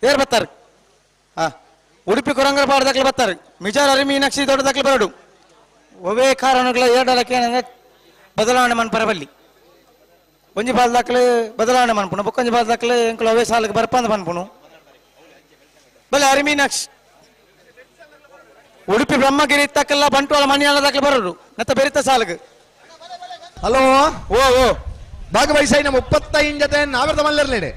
ಏರ್ ಬತ್ತಾರೆ ಹಾ ಉಡುಪಿ ಕೊರಂಗರ ಪಾಡದಾಕ್ಲೆ ಬರ್ತಾರೆ ಮಿಜಾರ್ ಅರಿ ಮೀನಾಕ್ಷಿ ದೊಡ್ಡದಾಕ್ಲೆ ಬರಡು ಒವೇ ಕಾರಣಗಳ ಏಡಲಕ್ಕೆ ಏನಂದ್ರೆ ಬದಲಾವಣೆ ಮನ್ಪರ ಬಲ್ಲಿ ಒಂಜಿ ಬಾಲ್ದಾಕ್ಲೆ ಬದಲಾವಣೆ ಮನ್ಪುನು ಬೊಕ್ಕೊಂಜಿ ಬಾಲ್ದಾಕ್ಲೆ ಎಂಕುಲು ಅವೇ ಸಾಲಕ್ಕೆ ಬರ್ಪಂದ ಮನ್ಪುನು ಬಲೆ ಅರಿಮೀನಾಕ್ಷಿ ಉಡುಪಿ ಬ್ರಹ್ಮಗಿರಿ ತಕ್ಕಲ್ಲ ಬಂಟ್ವಾಳ ಮಣಿಯಾಲ ದಾಖಲೆ ಬರೋರು ನತ್ತ ಬೆರಿತ ಸಾಲಗೆ ಹಲೋ ಓ ಓ ಭಾಗವಹಿಸಾಯಿ ನಮ್ಮ 35 ಜೊತೆ ನಾವಿರ್ದ ಮಲ್ಲರ್ಲೇಡೆ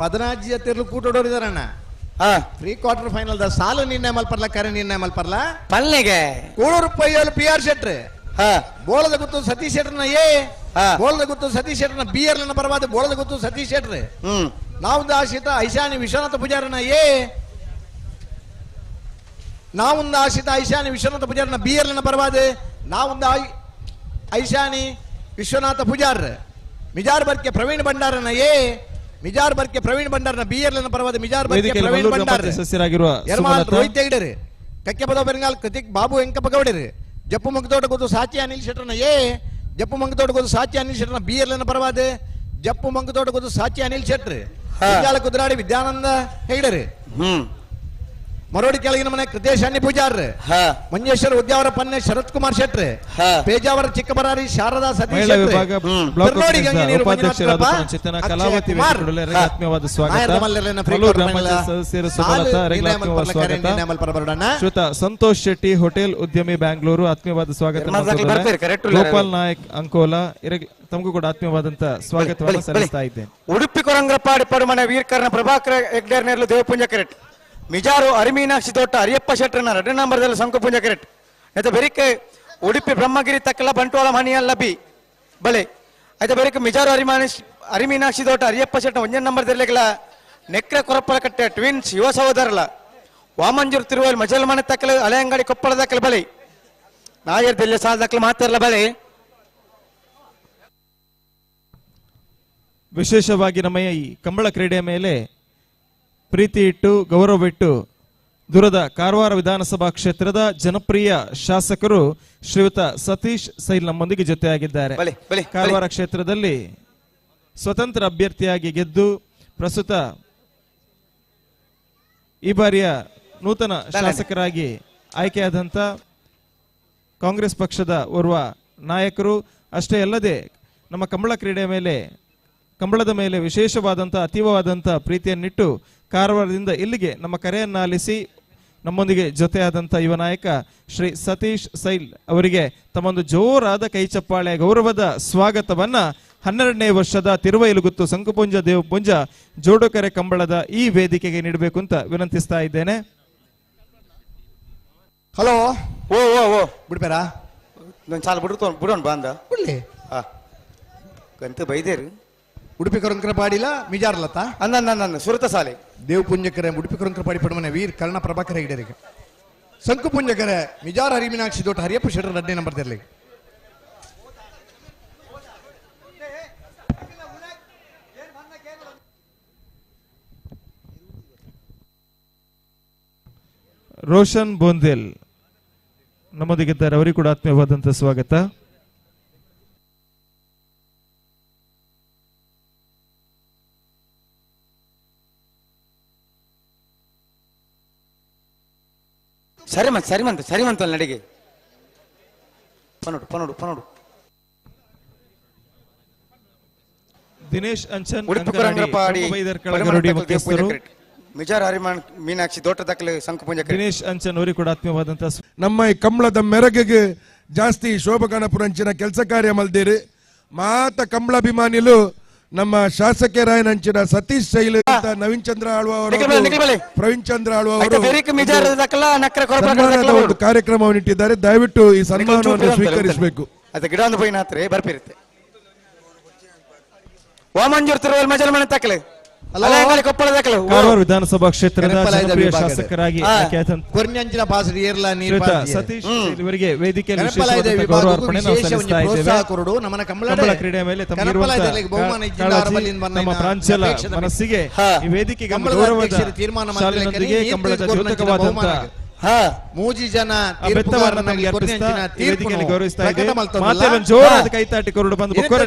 14 ಜೊತೆ ಕೂಟೋಡೋರಿದಾರಣ್ಣ. ಪ್ರೀ ಕ್ವಾರ್ಟರ್ ಫೈನಲ್ the ಸಾಲು ನಿನ್ನೆ ಮಲ್ಪರ್ಲ ಕರೆ ನಿನ್ನೆ ಮಲ್ಪರ್ಲ ಪಲ್ಲೆಗೆ ಕೂಳೂರು ಪೈಯಲ್ ಪಿ ಆರ್ ಶೆಟ್ರ್ ಬೋಳದ ಗುತ್ತು ಸತೀಶ್ ಶೆಟ್ರನ ಎ ಬೋಳದ ಗುತ್ತು ಸತೀಶ್ ಶೆಟ್ರನ ಬಿ ಆರ್ ನ ಪರವಾದ ಬೋಳದ ಗುತ್ತು ಸತೀಶ್ ಶೆಟ್ರ್ ನಾವು ಆಶಿತ ಐಶಾನಿ ವಿಶ್ವನಾಥ ಪೂಜಾರನ ಎ ನಾವೊಂದು ಆಶಿತ ಐಶಾನಿ ವಿಶ್ವನಾಥ ಪೂಜಾರನ ಬಿ ಆರ್ ನ ಪರವಾದ ನಾವೊಂದು ಐಶಾನಿ ವಿಶ್ವನಾಥ ಪೂಜಾರ್ ಮಿಜಾರ್ ಬರ್ಕೆ ಪ್ರವೀಣ್ ಭಂಡಾರನ ಎ ಮಿಜಾರ್ ಬರ್ಕೆ ಪ್ರವೀಣ್ ಭಂಡಾರನ ಬಿ ಆರ್ ನ ಪರವಾದ ಮಿಜಾರ್ ಬರ್ಕೆ ಪ್ರವೀಣ್ ಭಂಡಾರ್ ಸದಸ್ಯರಾಗಿರುವ ಯರ್ಮಾಲ್ ರೋಹಿತ್ ಹೆಗ್ಡೆರ್ ಕಕ್ಕೆಪದ ಬೆಂಗಾಲ್ ಕೃತಿಕ್ ಬಾಬು ವೆಂಕಪ್ಪ ಗೌಡರ್ ಜಪ್ಪು ಮಂಗತೋಟ ಗೊತ್ತು ಸಾಚಿ ಅನಿಲ್ ಶೆಟ್ಟರ್ನ ಎ ಜಪ್ಪು ಮಂಗತೋಟ ಗೊತ್ತು ಸಾಚಿ ಅನಿಲ್ ಶೆಟ್ಟರ್ನ ಬಿ ಆರ್ ನ ಪರವಾದ ಜಪ್ಪು ಮಂಗತೋಟ ಗೊತ್ತು ಸಾಚಿ ಅನಿಲ್ ಶೆಟ್ಟರ್ ಕುದ್ರಾಡಿ ವಿದ್ಯಾನಂದ ಹೆಗ್ಡೆರ್ ಮರೋಡಿ ಕೆಳಗಿನ ಮನೆ ಕೃತೇಶ್ ಅಣ್ಣಿ ಪೂಜಾರ್ ಮಂಜೇಶ್ವರ ಉದ್ಯಾವರ ಪನ್ನೆ ಶರತ್ ಕುಮಾರ್ ಶೆಟ್ರ್ ಪೇಜಾವರ ಚಿಕ್ಕಬರಾರಿ ಶಾರದಾ ಸತೀಶ್ ಸಂತೋಷ್ ಶೆಟ್ಟಿ ಹೋಟೆಲ್ ಉದ್ಯಮಿ ಬ್ಯಾಂಗ್ಳೂರು ಆತ್ಮೀಯವಾದ ಸ್ವಾಗತ. ಗೋಪಾಲ್ ನಾಯಕ್ ಅಂಕೋಲಾ ತಮಗೂ ಕೂಡ ಆತ್ಮೀಯವಾದಂತಹ ಸ್ವಾಗತವನ್ನು ಸಲ್ಲಿಸ್ತಾ ಇದ್ದೇನೆ. ಉಡುಪಿ ಕೊರಂಗ್ರಪಾಡಿ ಪಡುಮನೆ ವೀರ್ಕರ್ಣ ಪ್ರಭಾಕರ ಹೆಗ್ಡೇರ್ ನೇರ್ಲು ದೇವಪುಂಜ ಕರೆಟ್ ಮಿಜಾರು ಅರಿಮೀನಾಕ್ಷಿ ತೋಟ ಅರಿಯಪ್ಪ ಶೆಟ್ಟರ್ನ 2 ನಂಬರ್ದಲ್ಲಿ ಸಂಕುಪುಂಜ ಕರೆಟ್ ಆಯ್ತಾ ಬೆರಿಕೆ ಉಡುಪಿ ಬ್ರಹ್ಮಗಿರಿ ತಕ್ಕಲ ಬಂಟ್ವಾಳ ಮಣಿಯಲ್ಲ ಬಿ ಬಳೆ ಆಯ್ತಾ ಬೆರಿಕೆ ಮಿಜಾರು ಅರಿಮೀನಾಕ್ಷಿ ತೋಟ ಅರಿಯಪ್ಪ ಶೆಟ್ಟರ್ 1 ನಂಬರ್ದಲ್ಲಿ ನೆಕ್ರೆ ಕೊರಪ್ಪಲ ಕಟ್ಟೆ ಟ್ವಿನ್ಸ್ ಯುವ ಸಹೋದರಲ ವಾಮಂಜೂರು ತಿರುವಲ್ ಮಜಲ್ಮನೆ ತಕ್ಕಲ ಹಳೆಯಂಗಡಿ ಕೊಪ್ಪಳ ದಾಖಲೆ ಬಳೆ ನಾಯರ್ ದೆಲ್ಲ ಸಾಲ ದಾಖಲೆ ಮಾತಾರಲ್ಲ ಬಳೆ. ವಿಶೇಷವಾಗಿ ನಮ್ಮ ಈ ಕಂಬಳ ಕ್ರೀಡೆಯ ಮೇಲೆ ಪ್ರೀತಿ ಇಟ್ಟು ಗೌರವವಿಟ್ಟು ದೂರದ ಕಾರವಾರ ವಿಧಾನಸಭಾ ಕ್ಷೇತ್ರದ ಜನಪ್ರಿಯ ಶಾಸಕರು ಶ್ರೀಯುತ ಸತೀಶ್ ಸೈಲ್ ನಮ್ಮೊಂದಿಗೆ ಜೊತೆಯಾಗಿದ್ದಾರೆ. ಕಾರವಾರ ಕ್ಷೇತ್ರದಲ್ಲಿ ಸ್ವತಂತ್ರ ಅಭ್ಯರ್ಥಿಯಾಗಿ ಗೆದ್ದು ಪ್ರಸ್ತುತ ಈ ಬಾರಿಯ ನೂತನ ಶಾಸಕರಾಗಿ ಆಯ್ಕೆಯಾದಂಥ ಕಾಂಗ್ರೆಸ್ ಪಕ್ಷದ ಓರ್ವ ನಾಯಕರು. ಅಷ್ಟೇ ಅಲ್ಲದೆ ನಮ್ಮ ಕಂಬಳ ಕ್ರೀಡೆಯ ಮೇಲೆ ಕಂಬಳದ ಮೇಲೆ ವಿಶೇಷವಾದಂಥ ಅತೀವವಾದಂಥ ಪ್ರೀತಿಯನ್ನಿಟ್ಟು ಕಾರವಾರದಿಂದ ಇಲ್ಲಿಗೆ ನಮ್ಮ ಕರೆಯನ್ನು ಆಲಿಸಿ ನಮ್ಮೊಂದಿಗೆ ಜೊತೆಯಾದಂಥ ಯುವ ನಾಯಕ ಶ್ರೀ ಸತೀಶ್ ಸೈಲ್ ಅವರಿಗೆ ತಮ್ಮೊಂದು ಜೋರಾದ ಕೈಚಪ್ಪಾಳೆ ಗೌರವದ ಸ್ವಾಗತವನ್ನ 12ನೇ ವರ್ಷದ ತಿರುವೈಲುಗುತ್ತು ಸಂಕುಪುಂಜ ದೇವಪುಂಜ ಜೋಡುಕರೆ ಕಂಬಳದ ಈ ವೇದಿಕೆಗೆ ನೀಡಬೇಕು ಅಂತ ವಿನಂತಿಸ್ತಾ ಇದ್ದೇನೆ. ಹಲೋ ಓ ಓ ಓ ಬಿಡ್ಬೇರಾ ಚಾಲು ಬಿಡು ಬಿಡೋಣ ಬಂದ ಬಿಡ್ಲಿ ಕಂತ ಬೈದೇರಿ. ಉಡುಪಿ ಕೊರಂಕರ ಪಾಡಿಲ ಮಿಜಾರ್ಲತಾ ಅಂದ ಸುರತ ಸಾಲೆ ದೇವಪುಂಜಕರೆ ಉಡುಪಿ ಕೊರಂಕರ ಪಾಡಿ ಪಡುಮನೆ ವೀರ್ ಕರ್ಣ ಪ್ರಭಾಕರ ಹೆಗ್ಡೆರಿಗೆ ಸಂಕುಪುಂಜಕರೆ ಮಿಜಾರ್ ಹರಿಮೀನಾಕ್ಷಿ ದೊಡ್ಡ ಹರಿಯಪ್ಪ ಶೆಟ್ಟರ್ 2 ನಂಬರ್ ತೆರಲಿ. ರೋಷನ್ ಬೋಂದೇಲ್ ನಮ್ಮೊಂದಿಗಿದ್ದಾರೆ, ಅವರಿಗೂ ಕೂಡ ಆತ್ಮೀಯವಾದಂತಹ ಸ್ವಾಗತ. ಸರಿ ಮಂತ್ ಸರಿ ಮಂತ್ ಸರಿ ಮಂತಲ್ಲ ನಡಿಗೆ ಪನೋಡು ಪನೋಡು ಪನೋಡು. ದಿನೇಶ್ ಅಂಚನ್ ಉಡುಪಿ ಕೊರಂಗ್ರಪಾಡಿ ಮಿಜಾರ್ ಹರಿಮಾನ್ ಮೀನಾಕ್ಷಿ ದೋಟ ದಾಖಲೆ ಸಂಕುಪುಂಜ ದಿನೇಶ್ ಅಂಚನ್ ಅವರಿಗೆ ಕೂಡ ಆತ್ಮೀಯವಾದಂತಹ. ನಮ್ಮ ಈ ಕಂಬಳದ ಮೆರಗಿಗೆ ಜಾಸ್ತಿ ಶೋಭಗಣಪುರಂಚಿನ ಕೆಲಸ ಕಾರ್ಯ ಮಲ್ದಿರಿ ಮಾತ ಕಂಬಳಾಭಿಮಾನಿಲು ನಮ್ಮ ಶಾಸಕರಾಯನಂಚಿನ ಸತೀಶ್ ಶೈಲ್ ನವೀನ್ ಚಂದ್ರ ಆಳ್ವ ಅವರು ಪ್ರವೀಣ್ ಚಂದ್ರ ಆಳ್ವ ಅವರು ಸನ್ಮಾನದ ಒಂದು ಕಾರ್ಯಕ್ರಮವನ್ನು ಇಟ್ಟಿದ್ದಾರೆ. ದಯವಿಟ್ಟು ಈ ಸನ್ಮಾನವನ್ನು ಸ್ವೀಕರಿಸಬೇಕು. ಗಿಡ ಒಂದು ಪೋಯಿನ ಹತ್ರ ಬರ್ಪಿರುತ್ತೆ ವಾಮಂಜೂರ್ ತಿರುವಲ್ ಮಜಲ್ ದಾಖಲೆ ಕಾರವಾರ ವಿಧಾನಸಭಾ ಕ್ಷೇತ್ರದ ಜನಪ್ರಿಯ ಶಾಸಕರಾಗಿ ಸತೀಶ್ ಇವರಿಗೆ ವೇದಿಕೆಯಲ್ಲಿ ಗೌರವ ಅರ್ಪಣೆ ನಾವು ಸಲ್ಲಿಸ್ತಾ ಇದ್ದೇವೆ. ಕಂಬಳ ಕ್ರೀಡೆಯ ಮೇಲೆ ತಮ್ಮ ಪ್ರಾಂಶಲ ಮನಸ್ಸಿಗೆ ಈ ವೇದಿಕೆಗೆ ಗೌರವದ ಶಾಲಿನೊಂದಿಗೆ ಕಂಬಳದ ದ್ಯೋತಕವಾದಂತಹ ಮೂಜಿ ಜನ ಗೌರವಿಸ್ತಾ ಇದೆ. ಜೋರಾದ ಕೈತಾಟಿ ಕೊರಡು ಬಂದು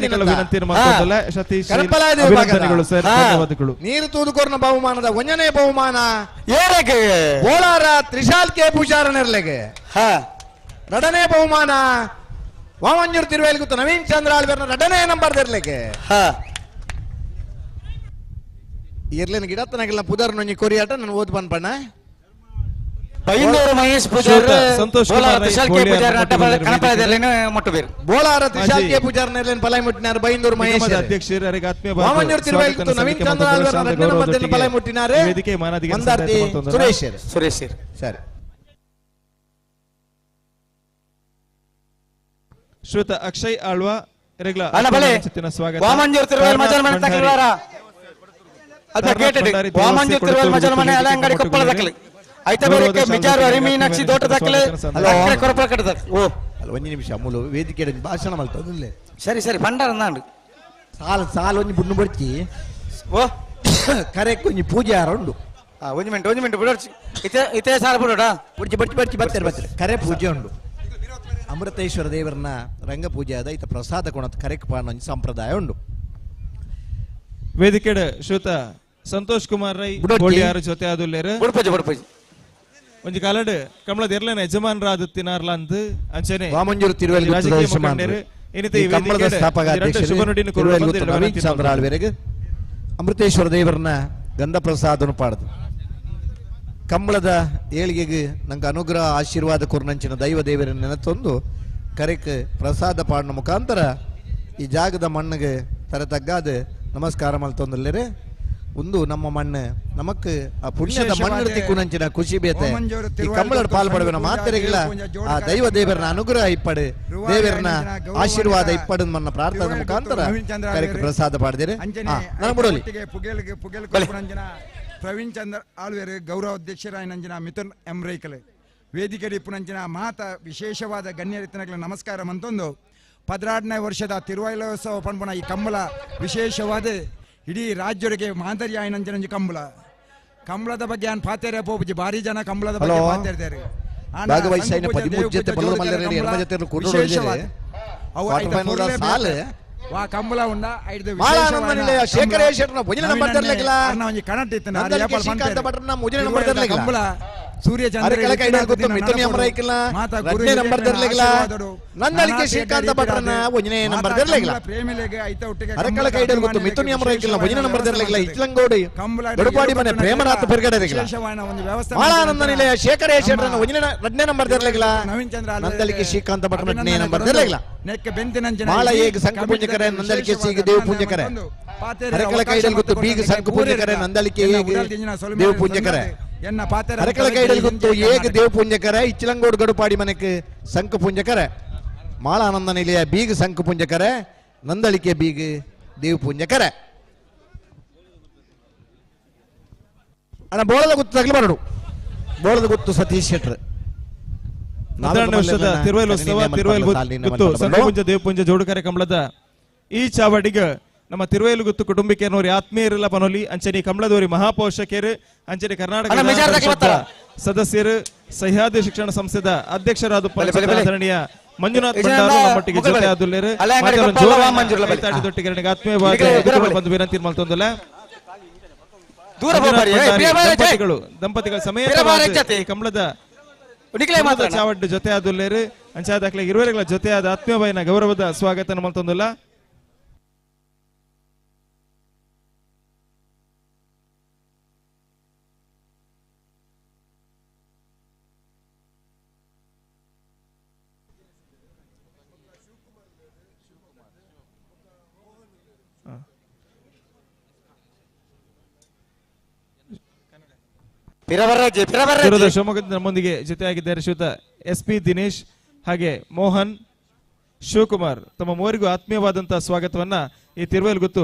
ವಿನಂತಿಯನ್ನು ಮಾಡ್ತದಲ್ಲ ಸತೀಶ್, ಅಭಿನಂದನೆಗಳು ಸರ್, ಧನ್ಯವಾದಗಳು. ನೀರು ತೂದುಕೋರ್ನ ಬಹುಮಾನದ ಒಂದನೇ ಬಹುಮಾನ ಬೋಳಾರ ತ್ರಿಶಾಲ್ ಕೆ ಪೂಜಾರನೆರ್ಲೆಗೆ. ಎರಡನೇ ಬಹುಮಾನ ವಾಮಂಜೂರು ತಿರುವೇಲ್ಗುತ್ತ ನವೀನ್ ಚಂದ್ರ ಆಳ್ವೇರ್ನ ಎರಡನೇ ನಂಬರ್ ದೆರ್ಲೆಗೆ. ಇರ್ಲೇನ ಗಿಡತ್ತನಾಗಿಲ್ಲ ಪುದರ್ ನೊಂಜಿ ಕೊರಿಯಾಟ ನಾನು ಓದ್ ಬಂದ್ಪಣ್ಣ. ಬೈಂದೂರು ಮಹೇಶ್ ಪೂಜಾರ್, ಸಂತೋಷ್ ಬೋಳಾರ ತ್ರಿಶಾಲ್ ಕೆ ಪೂಜಾರ್ ನೆರ್ಲೇನ್ ಪಲಾಯ್ ಮುಟ್ಟಿನಾರು ಬೈಂದೂರು ಮಹೇಶ್ ಅಧ್ಯಕ್ಷರಿಗೆ ಆತ್ಮೀಯ ವಾಮಂಜೂರು ತಿರುವೇಲ್ಗುತ್ತ ನವೀನ್ ಚಂದ್ರ ಆಳ್ವೇರ್ನ ಎರಡನೇ ನಂಬರ್ ಪಲಾಯ್ ಮುಟ್ಟಿನಾರು ಮಂದಾರ್ತಿ ಸುರೇಶ್ ಸುರೇಶ್ ಸರಿ. ಶ್ರೀಯುತ ಅಕ್ಷಯ್ ಆಳ್ವಾ ಸ್ವಾಗತ. ವಾಮಂಜೂರು ತಿರುವೇಲ್ ಮಜಲ್ ಮನೆ ತಕಲ್ವಾರ ಅದ ಗೇಟ್ ವಾಮಂಜೂರು ತಿರುವೇಲ್ ಮಜಲ್ ಮನೆ ಅಲಂಗಡಿ ಕೊಪ್ಪಳ ದಕಲಿ ಐತ ಬೇರೆ ಮಿಜಾರು ಹರಿಮೀನಾಕ್ಷಿ ದೋಟ ದಕಲೆ ಅಕ್ಕರೆ ಕೊರಪಳ ಕಟ್ಟದ. ಓ ಅಲ್ಲ ಒಂದು ನಿಮಿಷ ಮೂಲ ವೇದಿಕೆ ಭಾಷಣ ಮಲ್ತದಿಲ್ಲ. ಸರಿ ಸರಿ ಭಂಡಾರ ನಾಂಡು ಸಾಲ್ ಸಾಲ್ ಒಂಜಿ ಬುಣ್ಣು ಬಡ್ಚಿ ಓ ಕರೆಕ್ ಒಂಜಿ ಪೂಜೆ ಆರ ಉಂಡು. ಒಂಜಿ ಮಿನಿಟ್ ಒಂಜಿ ಮಿನಿಟ್ ಬಿಡೋರ್ಚಿ ಇತೆ ಇತೆ ಸಾಲ ಬಿಡೋಡ ಬಡ್ಚಿ ಬಡ್ಚಿ ಬಡ್ಚಿ ಬರ್ತಾರೆ ಬರ್ತಾರೆ ಕರೆ ಪೂಜೆ ಉಂಡು. ಅಮೃತೇಶ್ವರ ದೇವರನ್ನ ರಂಗಪೂಜೆ ಆದ ಈತ ಪ್ರಸಾದ ಕೊಣತ್ ಕರೆಕ್ ಪಾಣ ಸಂಪ್ರದಾಯ ಉಂಡು. ವೇದಿಕೆ ಶ್ರೀಯುತ ಸಂತೋಷ್ ಕುಮಾರ್ ರೈ ಗೋಳಿಯಾರ ಜೊತೆ ಆದುಲ್ಲೇರು ಬುಡ್ಪಜಿ ಬುಡ್ಪಜಿ ಒಂಜಿ ಕಾಲಡ್ ಕಮಲದ ಎರ್ಲೇನ ಯಜಮಾನರಾದ ತಿನಾರ್ಲಂದ್ ಅಂಚನೆ ವಾಮಂಜೂರು ತಿರುವೇಲ್ ರಾಜಕೀಯ ಮುಖಂಡರು ಇನ್ನಿತ ಈ ಕಮಲದ ಸ್ಥಾಪಕ ಅಧ್ಯಕ್ಷರು ನವೀನ್ ಚಂದ್ರ ಆಳ್ವೇರಿಗೆ ಅಮೃತೇಶ್ವರ ದೇವರನ್ನ ಗಂಧ ಪ್ರಸಾದನು ಪಾಡದು ಕಂಬಳದ ಏಳಿಗೆಗೆ ನಂಗೆ ಅನುಗ್ರಹ ಆಶೀರ್ವಾದ ಕೊರ್ನಂಚಿನ ದೈವ ದೇವರ ನೆನತೊಂದು ಕರೆಕ್ ಪ್ರಸಾದ ಪಾಡಿನ ಮುಖಾಂತರ ಈ ಜಾಗದ ಮಣ್ಣಿಗೆ ತರೆ ತಗ್ಗಾದ ನಮಸ್ಕಾರ ಮಲ್ತೊಂದಲ್ಲೇರೆ. ಒಂದು ನಮ್ಮ ಮಣ್ಣು ನಮಕ್ ಆ ಪುಣ್ಯದ ಮಣ್ಣು ತಿಕ್ಕುನಂಚಿನ ಖುಷಿ ಬೇತೆ ಈ ಕಂಬಳದ ಪಾಲ್ ಪಡುವಿನ ಮಾತೆರೆಗಿಲ್ಲ ಆ ದೈವ ದೇವರನ ಅನುಗ್ರಹ ಇಪ್ಪಡು ದೇವರನ ಆಶೀರ್ವಾದ ಇಪ್ಪಡು ಮನ್ನ ಪ್ರಾರ್ಥನೆ ಮುಖಾಂತರ ಕರೆಕ್ ಪ್ರಸಾದ ಪಾಡಿದಿರಿ. ನಾನು ಬಿಡೋಲಿ ಪ್ರವೀಣ್ ಚಂದ್ರ ಆಳ್ವೇರು ಗೌರವ ಅಧ್ಯಕ್ಷರಾಯನಂಜನ ಮಿಥುನ್ ಎಂ ರೈಕಲ್ ವೇದಿಕೆ ಪುನಂಚಿನ ಮಾತ ವಿಶೇಷವಾದ ಗಣ್ಯರಿತನಗಳ ನಮಸ್ಕಾರ ಮಂತೊಂದು 12ನೇ ವರ್ಷದ ತಿರುವೈಲೋತ್ಸವ ಪಂಪನ ಈ ಕಂಬಳ ವಿಶೇಷವಾದ ಇಡೀ ರಾಜ್ಯರಿಗೆ ಮಾದರಿ ಆಯನಂಜನಂಜಿ ಕಂಬಳ ಕಂಬಳದ ಬಗ್ಗೆ ನಾನು ಪಾತೇರೆ ಪೋಪುಜಿ ಭಾರಿ ಜನ ಕಂಬಳದ ಬಗ್ಗೆ ಪಾತೇರ್ತಾರೆ. ವಾ ಕಂಬಳ ಉಂಡ ಐದು ಕಂಬಳ ಸೂರ್ಯ ಅರಕಳ ಕೈಡಲ್ ಗೊತ್ತು ಏಗ ದೇವ ಪೂಂಜಕರ ಇಚ್ಚಲಂಗೋಡು ಗಡುಪಾಡಿ ಮನೆಗೆ ಸಂಕ ಪೂಂಜಕರ ಮಾಳಾನಂದ ನಿಲಯ ಬೀಗ ಸಂಕ ಪೂಂಜಕರ ನಂದಳಿಕೆ ಬೀಗ ದೇವ ಪೂಂಜಕರ ಅಣ್ಣ ಬೋಳದ ಗೊತ್ತು ತಗಲಿ ಬರಡು ಬೋಳದ ಗೊತ್ತು ಸತೀಶ್ ಶೆಟ್ರ್. 12ನೇ ವರ್ಷದ ತಿರುವೈಲೋತ್ಸವ ತಿರುವೈಲ್ ಗುತ್ತು ಸಂಕಪುಂಜ ದೇವಪುಂಜ ಜೋಡುಕರೆ ಕಂಬಳದ ಈ ಚಾವಡಿಗ ನಮ್ಮ ತಿರುವೈಲುಗುತ್ತು ಕುಟುಂಬಿಕೆನೋರಿ ಆತ್ಮೀಯರೆಲ್ಲ ಪನೋಲಿ ಅಂಚನೆ ಕಮಲದೋರಿ ಮಹಾಪೋಷಕರು ಅಂಚನೆ ಕರ್ನಾಟಕ ಸದಸ್ಯರು ಸಹ್ಯಾದ್ರಿ ಶಿಕ್ಷಣ ಸಂಸ್ಥೆದ ಅಧ್ಯಕ್ಷರಾದ ಆದರಣೀಯ ಮಂಜುನಾಥ್ ಭಂಡಾರು ನಮ್ಮೊಟ್ಟಿಗೆ ಜೊತೆ ಆದುಲ್ಲೇರು ಆತ್ಮೀಯವಾದ ಬಂದು ವಿನಂತಿ ಮಲ್ತೊಂದಲ್ಲ. ದಂಪತಿಗಳು ಸಮೇತ ಕಮಲದ ಚಾವಡ್ಡು ಜೊತೆ ಆದುಲ್ಲೇರು ಅಂಚಾದಾಕ್ಲೆ ಇರುವರೆಗಳ ಜೊತೆ ಆದ ಆತ್ಮೀಯವಾಯಿನ ಗೌರವದ ಸ್ವಾಗತ ಮಲ್ತೊಂದಲ್ಲ. ಶಿವಮೊಗ್ಗದ ನಮ್ಮೊಂದಿಗೆ ಜೊತೆಯಾಗಿದ್ದಾರೆ ಶ್ರೀಯುತ ಎಸ್ ಪಿ ದಿನೇಶ್ ಹಾಗೆ ಮೋಹನ್ ಶಿವಕುಮಾರ್. ತಮ್ಮ ಮೂವರಿಗೂ ಆತ್ಮೀಯವಾದಂತಹ ಸ್ವಾಗತವನ್ನ ಈ ತಿರುವೇಲ್ಗುತ್ತು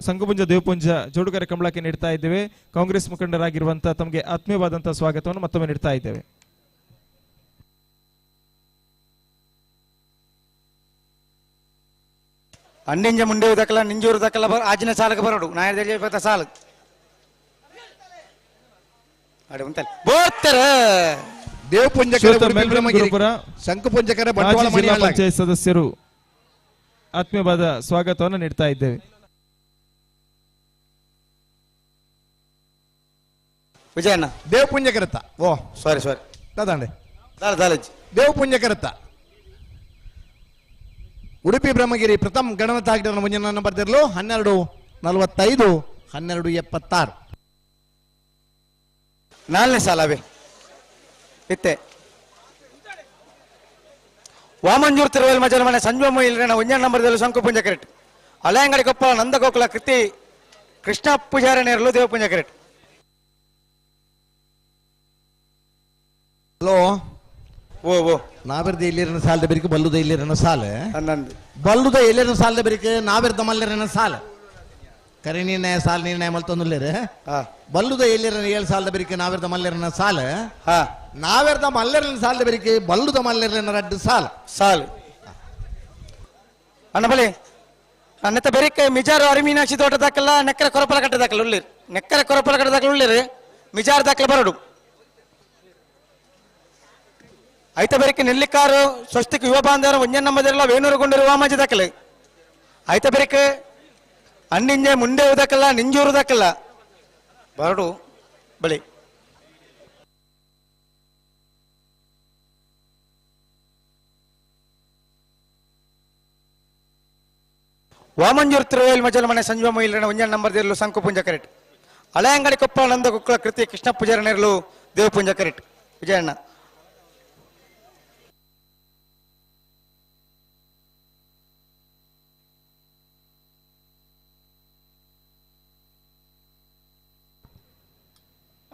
ಸಂಕುಪುಂಜ ದೇವಪುಂಜ ಜೋಡುಕರೆ ಕಂಬಳಕ್ಕೆ ನೀಡ್ತಾ ಇದ್ದೇವೆ. ಕಾಂಗ್ರೆಸ್ ಮುಖಂಡರಾಗಿರುವಂತಹ ತಮಗೆ ಆತ್ಮೀಯವಾದಂತಹ ಸ್ವಾಗತವನ್ನು ಮತ್ತೊಮ್ಮೆ ನೀಡ್ತಾ ಇದ್ದೇವೆ. ಅಂಡಿಂಜ ಮುಂಡೆ ದಕ್ಕಲ ನಿಂಜೂರು ದಕ್ಕಲ ಆಜಿನ ಸಾಲಕ್ಕೆ ಬರೋಡು ನಾಯರ್ ಸಾಲು ಶಂಕುಪುಂಜಕರೆ ಬಂಟ್ವಾಳ ಜಿಲ್ಲಾ ಪಂಚಾಯತ್ ಸದಸ್ಯರು ಆತ್ಮೀಯವಾದ ಸ್ವಾಗತವನ್ನು ನೀಡ್ತಾ ಇದ್ದೇವೆ. ವಿಜಯಣ್ಣ ದೇವಪುಂಜಕರತ್ತ ಓ ಸಾರಿ ಸಾರಿ ದಾದಾಂಡೆ ದಾದಾಲಜಿ ದೇವಪುಂಜಕರತ್ತ ಉಡುಪಿ ಬ್ರಹ್ಮಗಿರಿ ಪ್ರಥಮ ಗಣಮತಾಗ್ಡರ ಮುಂದಿನ ಬರ್ದಿರಲು 12:45 12:76 ನಾಲ್ನೇ ಸಾಲವೇ ಇತ್ತೆ ವಾಮಂಜೂರ್ ತಿರುವಲ್ ಮಜಲ್ ಮನೆ ಸಂಜೋಮ ಇಲ್ರೇನ ಒಂಜನ ನಂಬರ್ದಲ್ಲಿ ಶಂಕುಪುಂಜ ಕರೆಟ್ ಅಲೆಯಂಗಡಿ ಕೊಪ್ಪಳ ನಂದಗೋಕುಲ ಕೃತಿ ಕೃಷ್ಣ ಪೂಜಾರಿ ನೇರಲು ದೇವಪುಂಜ ಕರೆಟ್. ಹಲೋ ಓ ಓ ನಾವೆರ್ದ ಎಲ್ಲಿರನ ಸಾಲದ ಬೆರಿಕೆ ಬಲ್ಲುದ ಎಲ್ಲಿರನ ಸಾಲ ಬಲ್ಲುದ ಎಲ್ಲಿರನ ಸಾಲದ ಬೆರಿಕೆ ನಾವೆರ್ದ ಮಲ್ಲರನ ಸಾಲ ಕರೆ ನಿರ್ಣಯ ಸಾಲ ನಿರ್ಣಯ ಮಲ್ತೊಂದುಲ್ಲೇರು ಬಲ್ಲುದ ಎಲ್ಲಿರನ ಏಳು ಸಾಲದ ಬೆರಿಕೆ ನಾವೆರ್ದ ಮಲ್ಲರನ ಸಾಲ ನಾವೆರ್ದ ಮಲ್ಲರನ ಸಾಲದ ಬೆರಿಕೆ ಬಲ್ಲುದ ಮಲ್ಲರನ ರಡ್ಡು ಸಾಲ ಸಾಲ ಅಣ್ಣ ಬಲಿ ಅನ್ನತ್ತ ಬೆರಿಕೆ ಮಿಜಾರು ಅರಿಮೀನಾಕ್ಷಿ ತೋಟ ದಾಖಲ ನೆಕ್ಕರೆ ಕೊರಪಲ ಕಟ್ಟ ದಾಖಲ ಉಳ್ಳಿರು ನೆಕ್ಕರೆ ಕೊರಪಲ ಕಟ್ಟ ದಾಖಲ ಉಳ್ಳಿರು ಮಿಜಾರು ದಾಖಲೆ ಬರಡು ಐತ ಬೆರಕೆ ನೆಲ್ಲಿಕಾರು ಸ್ವಸ್ತಿಕ್ ಯುವ ಬಾಂಧವರು ಒಂಜನ್ ನಂಬದಿರಲ್ಲ ವೇಣೂರು ಗೊಂಡರು ವಾಮಾಜಿ ದಾಖಲೆ ಐತ ಬೆರಕೆ ಅಣ್ಣಿಂಜೆ ಮುಂಡೆ ದಾಖಲ ನಿಂಜೂರು ದಾಖಲ ಬರಡು ಬಳಿ ವಾಮಂಜೂರ್ ತಿರುವೇಲ್ ಮಜಲ್ ಮನೆ ಸಂಜುವ ಮೊಯಿಲ್ರನ ಒಂಜನ್ ನಂಬರ್ ದಿರಲು ಸಂಕು ಪುಂಜ ಕರೆಟ್ ಹಳೆಯಂಗಡಿ ಕೊಪ್ಪಳ ನಂದ ಕುಕ್ಕಳ ಕೃತಿ ಕೃಷ್ಣ ಪೂಜಾರಿ ನೇರಲು ದೇವಪುಂಜ ಕರೆಟ್ ವಿಜಯಣ್ಣ.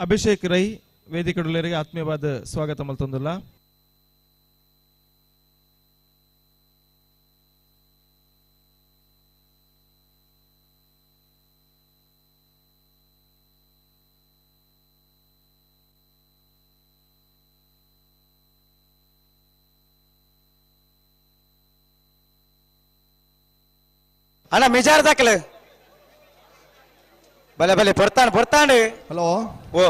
ಅಭಿಷೇಕ್ ರೈ ವೇದಿಕೆಡುಳ್ಳರಿಗೆ ಆತ್ಮೀಯವಾದ ಸ್ವಾಗತ ಮಲ್ತೊಂದುಲ್ಲ. ಅಣ್ಣ ಮಿಜಾರ್ ದಾಖಲೆ ಬಲೆ ಬಲೆ ಪೊರ್ತಾಂಡ್ ಪೊರ್ತಾಂಡ್. ಹಲೋ ಓ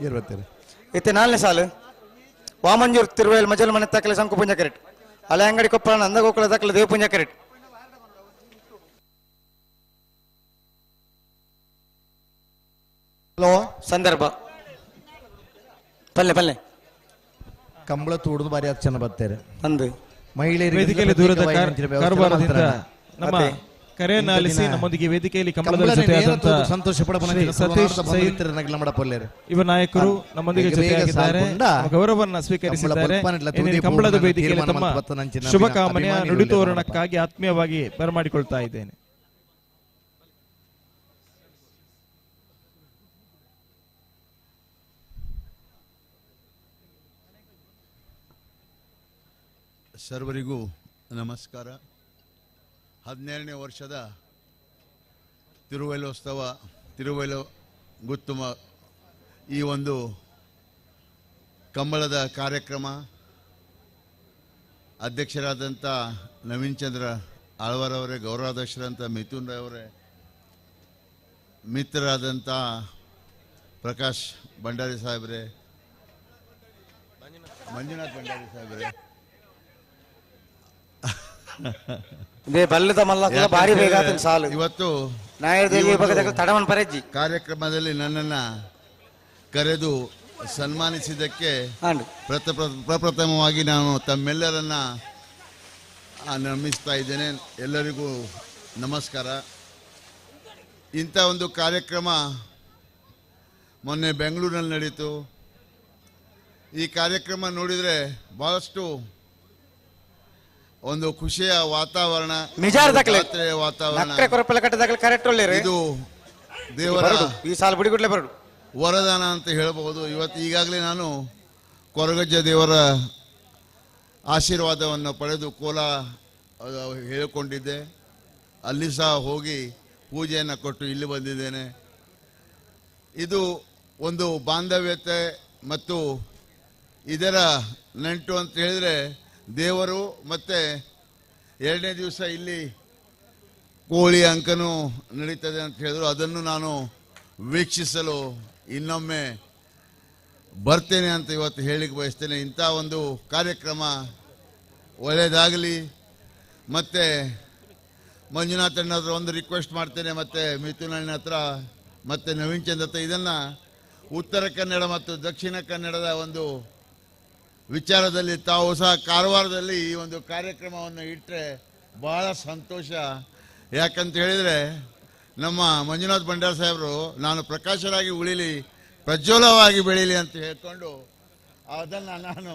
ಇರ್ಬತ್ತೀರಿ ಇತ್ತೆ ನಾಲ್ನೇ ಸಾಲು ವಾಮಂಜೂರ್ ತಿರುವೇಲ್ ಮಜಲ್ ಮನೆ ದಾಖಲೆ ಶಂಕುಪುಂಜ ಕರೆಟ್ ಹಳೆ ಅಂಗಡಿ ಕೊಪ್ಪಳ ನಂದಗೋಕುಲ ದಾಖಲೆ ದೇವಪುಂಜ ಕರೆಟ್. ಹಲೋ ಸಂದರ್ಭ ಪಲ್ಲೆ ಪಲ್ಲೆ ಕಂಬಳ ತೂಡುದು ಬಾರಿ ಹತ್ತು ಜನ ಬರ್ತಾರೆ ಅಂದು ಮಹಿಳೆಯರಿಗೆ ವೇದಿಕೆಯಲ್ಲಿ ದೂರದ ಕಾರವಾರದಿಂದ ನಮ್ಮ ಕರೆಯನ್ನು ಆಲಿಸಿ ನಮ್ಮೊಂದಿಗೆ ವೇದಿಕೆಯಲ್ಲಿ ಕಂಬಳದ ಜೊತೆಯಾದಂತಹ ಸತೀಶ್ ಯುವ ನಾಯಕರು ನಮ್ಮೊಂದಿಗೆ ಜೊತೆಯಾಗಿದ್ದಾರೆ, ಗೌರವವನ್ನು ಸ್ವೀಕರಿಸಿದ್ದಾರೆ. ಕಂಬಳದ ವೇದಿಕೆಯಲ್ಲಿ ತಮ್ಮ ಶುಭಕಾಮನೆಯ ನುಡಿತೋರಣಕ್ಕಾಗಿ ಆತ್ಮೀಯವಾಗಿ ಬರಮಾಡಿಕೊಳ್ತಾ ಇದ್ದೇನೆ. ಸರ್ವರಿಗೂ ನಮಸ್ಕಾರ. 17ನೇ ವರ್ಷದ ತಿರುವೈಲೋತ್ಸವ, ತಿರುವೈಲು ಗುತ್ತುಮ ಈ ಒಂದು ಕಂಬಳದ ಕಾರ್ಯಕ್ರಮ ಅಧ್ಯಕ್ಷರಾದಂಥ ನವೀನ್ ಚಂದ್ರ ಆಳ್ವಾರವರೇ, ಗೌರವಾಧ್ಯಕ್ಷರಂಥ ಮಿಥುನ್ ರೈ ಅವರೇ, ಮಿತ್ರರಾದಂಥ ಪ್ರಕಾಶ್ ಭಂಡಾರಿ ಸಾಹೇಬ್ರೆ, ಮಂಜುನಾಥ್ ಭಂಡಾರಿ ಸಾಹೇಬ್ರೆ, ಇವತ್ತು ಕಾರ್ಯಕ್ರಮದಲ್ಲಿ ನನ್ನನ್ನು ಕರೆದು ಸನ್ಮಾನಿಸಿದ್ದಕ್ಕೆ ಪ್ರಪ್ರಥಮವಾಗಿ ನಾನು ತಮ್ಮೆಲ್ಲರನ್ನ ನಮಿಸ್ತಾ ಇದ್ದೇನೆ. ಎಲ್ಲರಿಗೂ ನಮಸ್ಕಾರ. ಇಂಥ ಒಂದು ಕಾರ್ಯಕ್ರಮ ಮೊನ್ನೆ ಬೆಂಗಳೂರಿನಲ್ಲಿ ನಡೀತು. ಈ ಕಾರ್ಯಕ್ರಮ ನೋಡಿದರೆ ಭಾಳಷ್ಟು ಒಂದು ಖುಷಿಯ ವಾತಾವರಣ, ವಾತಾವರಣ. ಇದು ದೇವರ ವರದಾನ ಅಂತ ಹೇಳಬಹುದು. ಇವತ್ತು ಈಗಾಗಲೇ ನಾನು ಕೊರಗಜ್ಜ ದೇವರ ಆಶೀರ್ವಾದವನ್ನು ಪಡೆದು ಕೋಲ ಹೇಳಿಕೊಂಡಿದ್ದೆ. ಅಲ್ಲಿ ಸಹ ಹೋಗಿ ಪೂಜೆಯನ್ನು ಕೊಟ್ಟು ಇಲ್ಲಿ ಬಂದಿದ್ದೇನೆ. ಇದು ಒಂದು ಬಾಂಧವ್ಯತೆ ಮತ್ತು ಇದರ ನಂಟು ಅಂತ ಹೇಳಿದರೆ ದೇವರು. ಮತ್ತು ಎರಡನೇ ದಿವಸ ಇಲ್ಲಿ ಕೋಳಿ ಅಂಕನೂ ನಡೀತದೆ ಅಂತ ಹೇಳಿದರು. ಅದನ್ನು ನಾನು ವೀಕ್ಷಿಸಲು ಇನ್ನೊಮ್ಮೆ ಬರ್ತೇನೆ ಅಂತ ಇವತ್ತು ಹೇಳಿಕ್ಕೆ ಬಯಸ್ತೇನೆ. ಇಂಥ ಒಂದು ಕಾರ್ಯಕ್ರಮ ಒಳ್ಳೆಯದಾಗಲಿ. ಮತ್ತು ಮಂಜುನಾಥ್ ಅಣ್ಣ ಹತ್ರ ಒಂದು ರಿಕ್ವೆಸ್ಟ್ ಮಾಡ್ತೇನೆ, ಮತ್ತು ಮಿಥುನ್ ಅಣ್ಣ ಹತ್ರ, ಮತ್ತು ನವೀನ್ ಚಂದ್ರ ಹತ್ರ, ಇದನ್ನು ಉತ್ತರ ಕನ್ನಡ ಮತ್ತು ದಕ್ಷಿಣ ಕನ್ನಡದ ಒಂದು ವಿಚಾರದಲ್ಲಿ ತಾವು ಸಹ ಕಾರವಾರದಲ್ಲಿ ಈ ಒಂದು ಕಾರ್ಯಕ್ರಮವನ್ನು ಇಟ್ಟರೆ ಭಾಳ ಸಂತೋಷ. ಯಾಕಂತ ಹೇಳಿದರೆ ನಮ್ಮ ಮಂಜುನಾಥ್ ಭಂಡಾರಿ ಸಾಹೇಬರು ನಾನು ಪ್ರಕಾಶರಾಗಿ ಉಳಿಲಿ, ಪ್ರಜ್ವಲವಾಗಿ ಬೆಳೀಲಿ ಅಂತ ಹೇಳಿಕೊಂಡು ಅದನ್ನು ನಾನು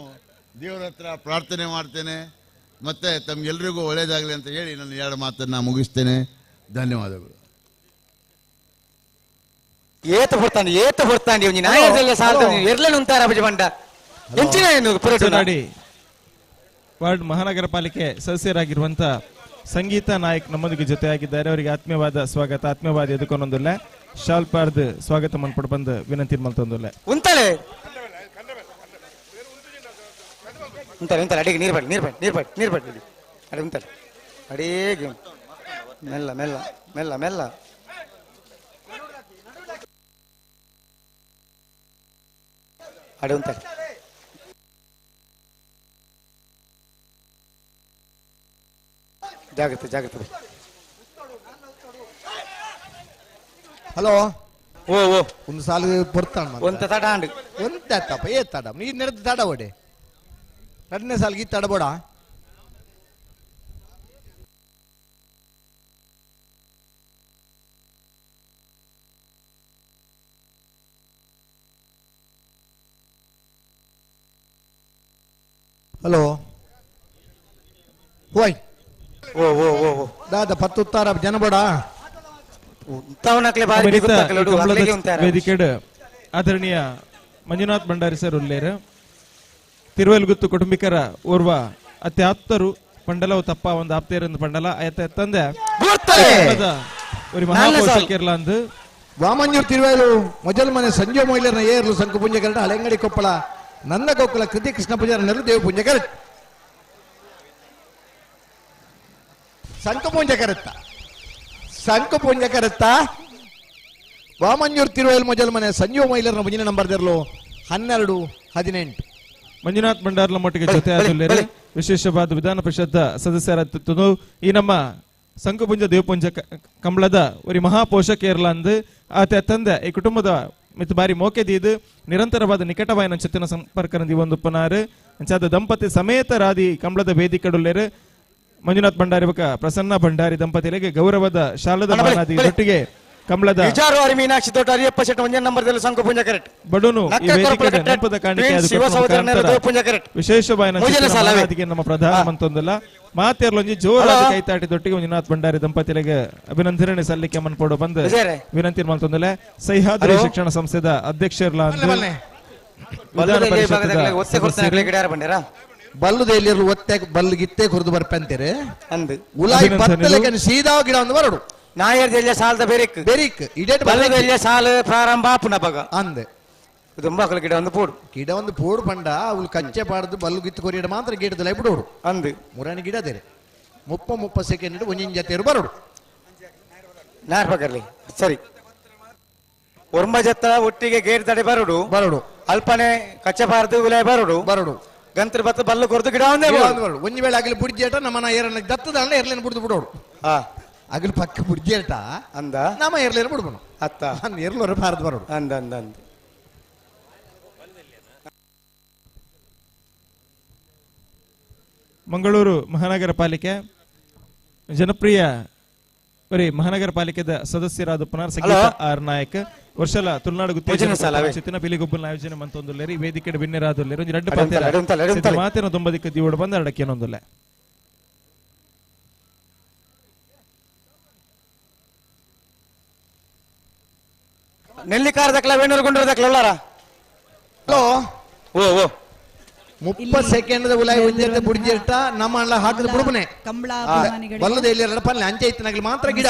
ದೇವರ ಹತ್ರ ಪ್ರಾರ್ಥನೆ ಮಾಡ್ತೇನೆ. ಮತ್ತು ತಮಗೆಲ್ರಿಗೂ ಒಳ್ಳೆಯದಾಗಲಿ ಅಂತ ಹೇಳಿ ನಾನು ಎರಡು ಮಾತನ್ನು ಮುಗಿಸ್ತೇನೆ. ಧನ್ಯವಾದಗಳು. ಏತ ಬರ್ತಾನೆ ಏತ ಬರ್ತಾನೆ ವಾರ್ಡ್ ಮಹಾನಗರ ಪಾಲಿಕೆ ಸದಸ್ಯರಾಗಿರುವಂತ ಸಂಗೀತ ನಾಯಕ್ ನಮ್ಮೊಂದಿಗೆ ಜೊತೆಯಾಗಿದ್ದಾರೆ. ಅವರಿಗೆ ಆತ್ಮೀಯವಾದ ಸ್ವಾಗತ. ಆತ್ಮೀಯವಾದ ಎದುಕೊಂದೊಂದುಲ್ಲ ಶಾಲ್ ಪಾರ್ದ್ ಸ್ವಾಗತ ಮನ್ಪಡ್ ಬಂದು ವಿನಂತಿ ಮಲ್ತೊಂದುಲ್ಲ. ಉಂತಲೆ ಉಂತಲೆ ಉಂತಲೆ ಅಡಿಗೆ ನೀರು ಬೇಡ ನೀರು ಬೇಡ ನೀರು ಬೇಡ ನೀರು ಬೇಡ ಅಡಿ ಉಂತಲೆ ಅಡಿಗೆ ಮೆಲ್ಲ ಮೆಲ್ಲ ಮೆಲ್ಲ ಮೆಲ್ಲ ಅಡಿ ಉಂತಲೆ. ಜಾಗ್ರತೆ ಜಾಗ್ರತೆ. ಹಲೋ ಓ ಓ ಒಂದು ಸಾಲು ಪೊರ್ತಾಣ ಒಂತ ತಡ ಅಂಡು ಒಂತ ತಪ್ಪ ಏ ತಡ ನೀರು ನೆರೆದು ತಡ ಓಡೆ ಎರಡನೇ ಸಾಲಿಗೆ ಈ ತಡ ಬೋಡ. ಹಲೋ ಹೋಯ್ ಓ ಓ ಓ ಓ ದಾದ ಪತ್ತುತ್ತಾರ ಜನ ಬೋಡ. ವೇದಿಕೆಡ್ ಆದರಣೀಯ ಮಂಜುನಾಥ್ ಭಂಡಾರಿ ಸರ್ ಉಲ್ಲೇರು ತಿರುವಲ್ಗುತ್ತು ಕುಟುಂಬಿಕರ ಓರ್ವ ಅತ್ಯಾಪ್ತರು ಪಂಡಲವು ತಪ್ಪ ಒಂದು ಆಪ್ತೇರಂದು ಪಂಡಲ ಆಯತ ತಂದೆ ಮಹಾಪೋಷಕಿರ್ಲ ಅಂದು ವಾಮಂಜೂರ್ ತಿರುವೇಲು ಮೊಜಲ್ ಮನೆ ಸಂಜೆ ಮೊಯ್ಲರ್ನ ಏರ್ಲು ಸಂಕು ಪುಂಜ ಕರಡ ಹಳೆಂಗಡಿ ಕೊಪ್ಪಳ ನಂದ ಗೋಕುಲ ಕೃತಿ ಕೃಷ್ಣ ಪೂಜಾರ ನೆರು ದೇವ ಪುಂಜ ಕರಟ್ ಸಂಕು ಪುಂಜ ಕರತ್ತ ಸಂಕು ಪುಂಜ ಕರತ್ತ ವಾಮಂಜೂರ್ ತಿರುವೇಲು ಮೊಜಲ್ ಮನೆ ಸಂಜೀವ ಮೈಲರ್ನ ಮುಂದಿನ ನಂಬರ್ ದಿರ್ಲು 12 18. ಮಂಜುನಾಥ್ ಭಂಡಾರ್ಲ ಮಟ್ಟಿಗೆ ಜೊತೆ ಆದುಲ್ಲೇರು ವಿಶೇಷವಾದ ವಿಧಾನ ಪರಿಷತ್ ಸದಸ್ಯರಾದ ಈ ನಮ್ಮ ಸಂಕುಪುಂಜ ದೇವಪುಂಜ ಕಂಬಳದ ಒರಿ ಮಹಾಪೋಷಕೇರ್ಲ ಅಂದು ಆತ ತಂದೆ ಈ ಕುಟುಂಬದ ಮಿತ್ ಬಾರಿ ಮೋಕೆದೀದು ನಿರಂತರವಾದ ನಿಕಟವಾಯಿನ ಚಿತ್ತಿನ ಸಂಪರ್ಕ ಒಂದು ಪುನಾರು ಅಂಚಾದ ದಂಪತಿ ಸಮೇತರಾದಿ ಕಂಬಳದ ವೇದಿಕೆಡುಲ್ಲೇರು ಮಂಜುನಾಥ್ ಭಂಡಾರಿ ಬಕ ಪ್ರಸನ್ನ ಭಂಡಾರಿ ದಂಪತಿಗಳಿಗೆ ಗೌರವದ ಶಾಲದ ಮಾನಾದಿ ಒಟ್ಟಿಗೆ ಕಂಬಳದ ಮೀನಾಕ್ಷಿ ದೊಡ್ಡ ಹರಿಯಪ್ಪ ಶೆಟ್ಟಿ ಒಂದೇ ನಂಬರ್ದಲ್ಲಿ ಸಂಕುಪುಂಜ ಕರೆಕ್ಟ್ ಬಡೂನು ಈ ವೇದಿಕೆಯ ನೆನಪದ ಕಾಣಿಕೆ ವಿಶೇಷವಾಗಿ ನಮ್ಮ ಪ್ರಧಾನ ಮಂತೊಂದಲ್ಲ ಮಾತೇರ್ಲೊಂಜಿ ಜೋರಾದ ಕೈತಾಟಿ ದೊಟ್ಟಿಗೆ ಮಂಜುನಾಥ್ ಭಂಡಾರಿ ದಂಪತಿಗಳಿಗೆ ಅಭಿನಂದನೆ ಸಲ್ಲಿಕೆ ಮನ್ಪೋಡು ಬಂದು ವಿನಂತಿ ಮಲ್ತೊಂದಲ್ಲ. ಸಹ್ಯಾದ್ರಿ ಶಿಕ್ಷಣ ಸಂಸ್ಥೆದ ಅಧ್ಯಕ್ಷರ್ಲ ವಿಧಾನ ಪರಿಷತ್ ಬಲ್ಲುದೆಲ್ಲಿರಲು ಒತ್ತೆ ಬಲ್ಲು ಗಿತ್ತೆ ಕುರಿದು ಬರ್ಪಂತೀರಿ ಅಂದು ಉಲಾಯಿ ಬತ್ತಲೆಗೆ ಸೀದಾ ಗಿಡ ಒಂದು ಬರಡು ನಾಯರ್ ದೆಲ್ಲ ಸಾಲದ ಬೆರಿಕ್ ಬೆರಿಕ್ ಇಡೇಟ್ ಬಲ್ಲದೆಲ್ಲ ಸಾಲ ಪ್ರಾರಂಭ ಆಪುನ ಬಗ ಅಂದೆ ತುಂಬಾಕಲ ಗಿಡ ಒಂದು ಪೋಡು ಗಿಡ ಒಂದು ಪೋಡು ಪಂಡ ಅವಳು ಕಚ್ಚೆ ಪಾಡ್ದು ಬಲ್ಲು ಗಿತ್ತು ಕೊರಿಯಡ ಮಾತ್ರ ಗಿಡದಲ್ಲಿ ಬಿಡೋಡು ಅಂದು ಮುರಾಣಿ ಗಿಡ ದೇರೆ 30 ಸೆಕೆಂಡ್ ಒಂಜಿನ ಜೊತೆ ಬರೋಡು ನಾರ್ ಬಗರ್ಲಿ ಸರಿ ಒರ್ಮ ಜತ್ತ ಒಟ್ಟಿಗೆ ಗೇಟ್ ತಡೆ ಬರೋಡು ಬರೋಡು ಅಲ್ಪನೆ ಕಚ್ಚೆ ಪಾರ್ದು ಉಲಾಯ್ ಬರೋಡು ಬರೋಡು ಗಂತ್ರ ಬತ್ತ ಬಲ್ಲು ಕೊರ್ದು ಗಿಡ ಒಂದೇ ಬರೋಡು ಒಂಜಿ ವೇಳೆ ಆಗಲಿ ಬುಡ್ಜೇಟ ನಮ್ಮನ ಏರನ್ನ ದತ್ತದ ಏರ್ಲೇನು ಬಿಡ್ದು ಬಿಡೋಡು ಹಾ ಅಗಲು ಪಕ್ಕ ಬುಡ್ಜೇಟ ಅಂದ ನಮ್ಮ ಏರ್ಲೇನು ಬಿಡ್ಬನು ಅತ್ತ ಅಂದ ಏರ್ಲೋರ ಭಾರತ ಬರೋಡು ಅಂದ ಅಂದ ಅಂದ ಮಂಗಳೂರು ಮಹಾನಗರ ಪಾಲಿಕೆ ಜನಪ್ರಿಯ ಬರೀ ಮಹಾನಗರ ಪಾಲಿಕೆದ ಸದಸ್ಯರಾದ ಪುನರ್ ಸಂಗೀತ ಆರ್ ನಾಯಕ್ ವರ್ಷಲ ತುಳುನಾಡು ಗುತ್ತೇಜನ ಪಿಲಿಗೊಬ್ಬನ ಆಯೋಜನೆ ಮಂತೊಂದುಲ್ಲೇರಿ ವೇದಿಕೆ ಬಿನ್ನೆರಾದುಲ್ಲೇರಿ ಒಂಜಿ ರಡ್ಡು ಪಾತೆರ ಮಾತಿನ ದೊಂಬದಿಕ್ಕ ದಿವಡು ಬಂದ ಅಡಕ್ಕೇನೊಂದುಲ್ಲೆ. ನೆಲ್ಲಿಕಾರ ದಕ್ಲ ವೇಣೂರು ಗುಂಡೂರು ದಕ್ಲ ಉಳ್ಳಾರ ಹಲೋ ಓ ಓ 30 ಸೆಕೆಂಡ್ ಉಲಾಯಿ ಒಂಜೆರ್ದ ಬುಡ್ಜೆರ್ಟ ನಮ್ಮ ಅಣ್ಣ ಹಾಕದ ಬುಡುಬನೆ ಕಂಬಳ ಬಲ್ಲದ ಎಲ್ಲಿ ಪಲ್ಲೆ ಅಂಚೆ ಇತ್ತನಾಗ್ಲಿ ಮಾತ್ರ ಗಿಡ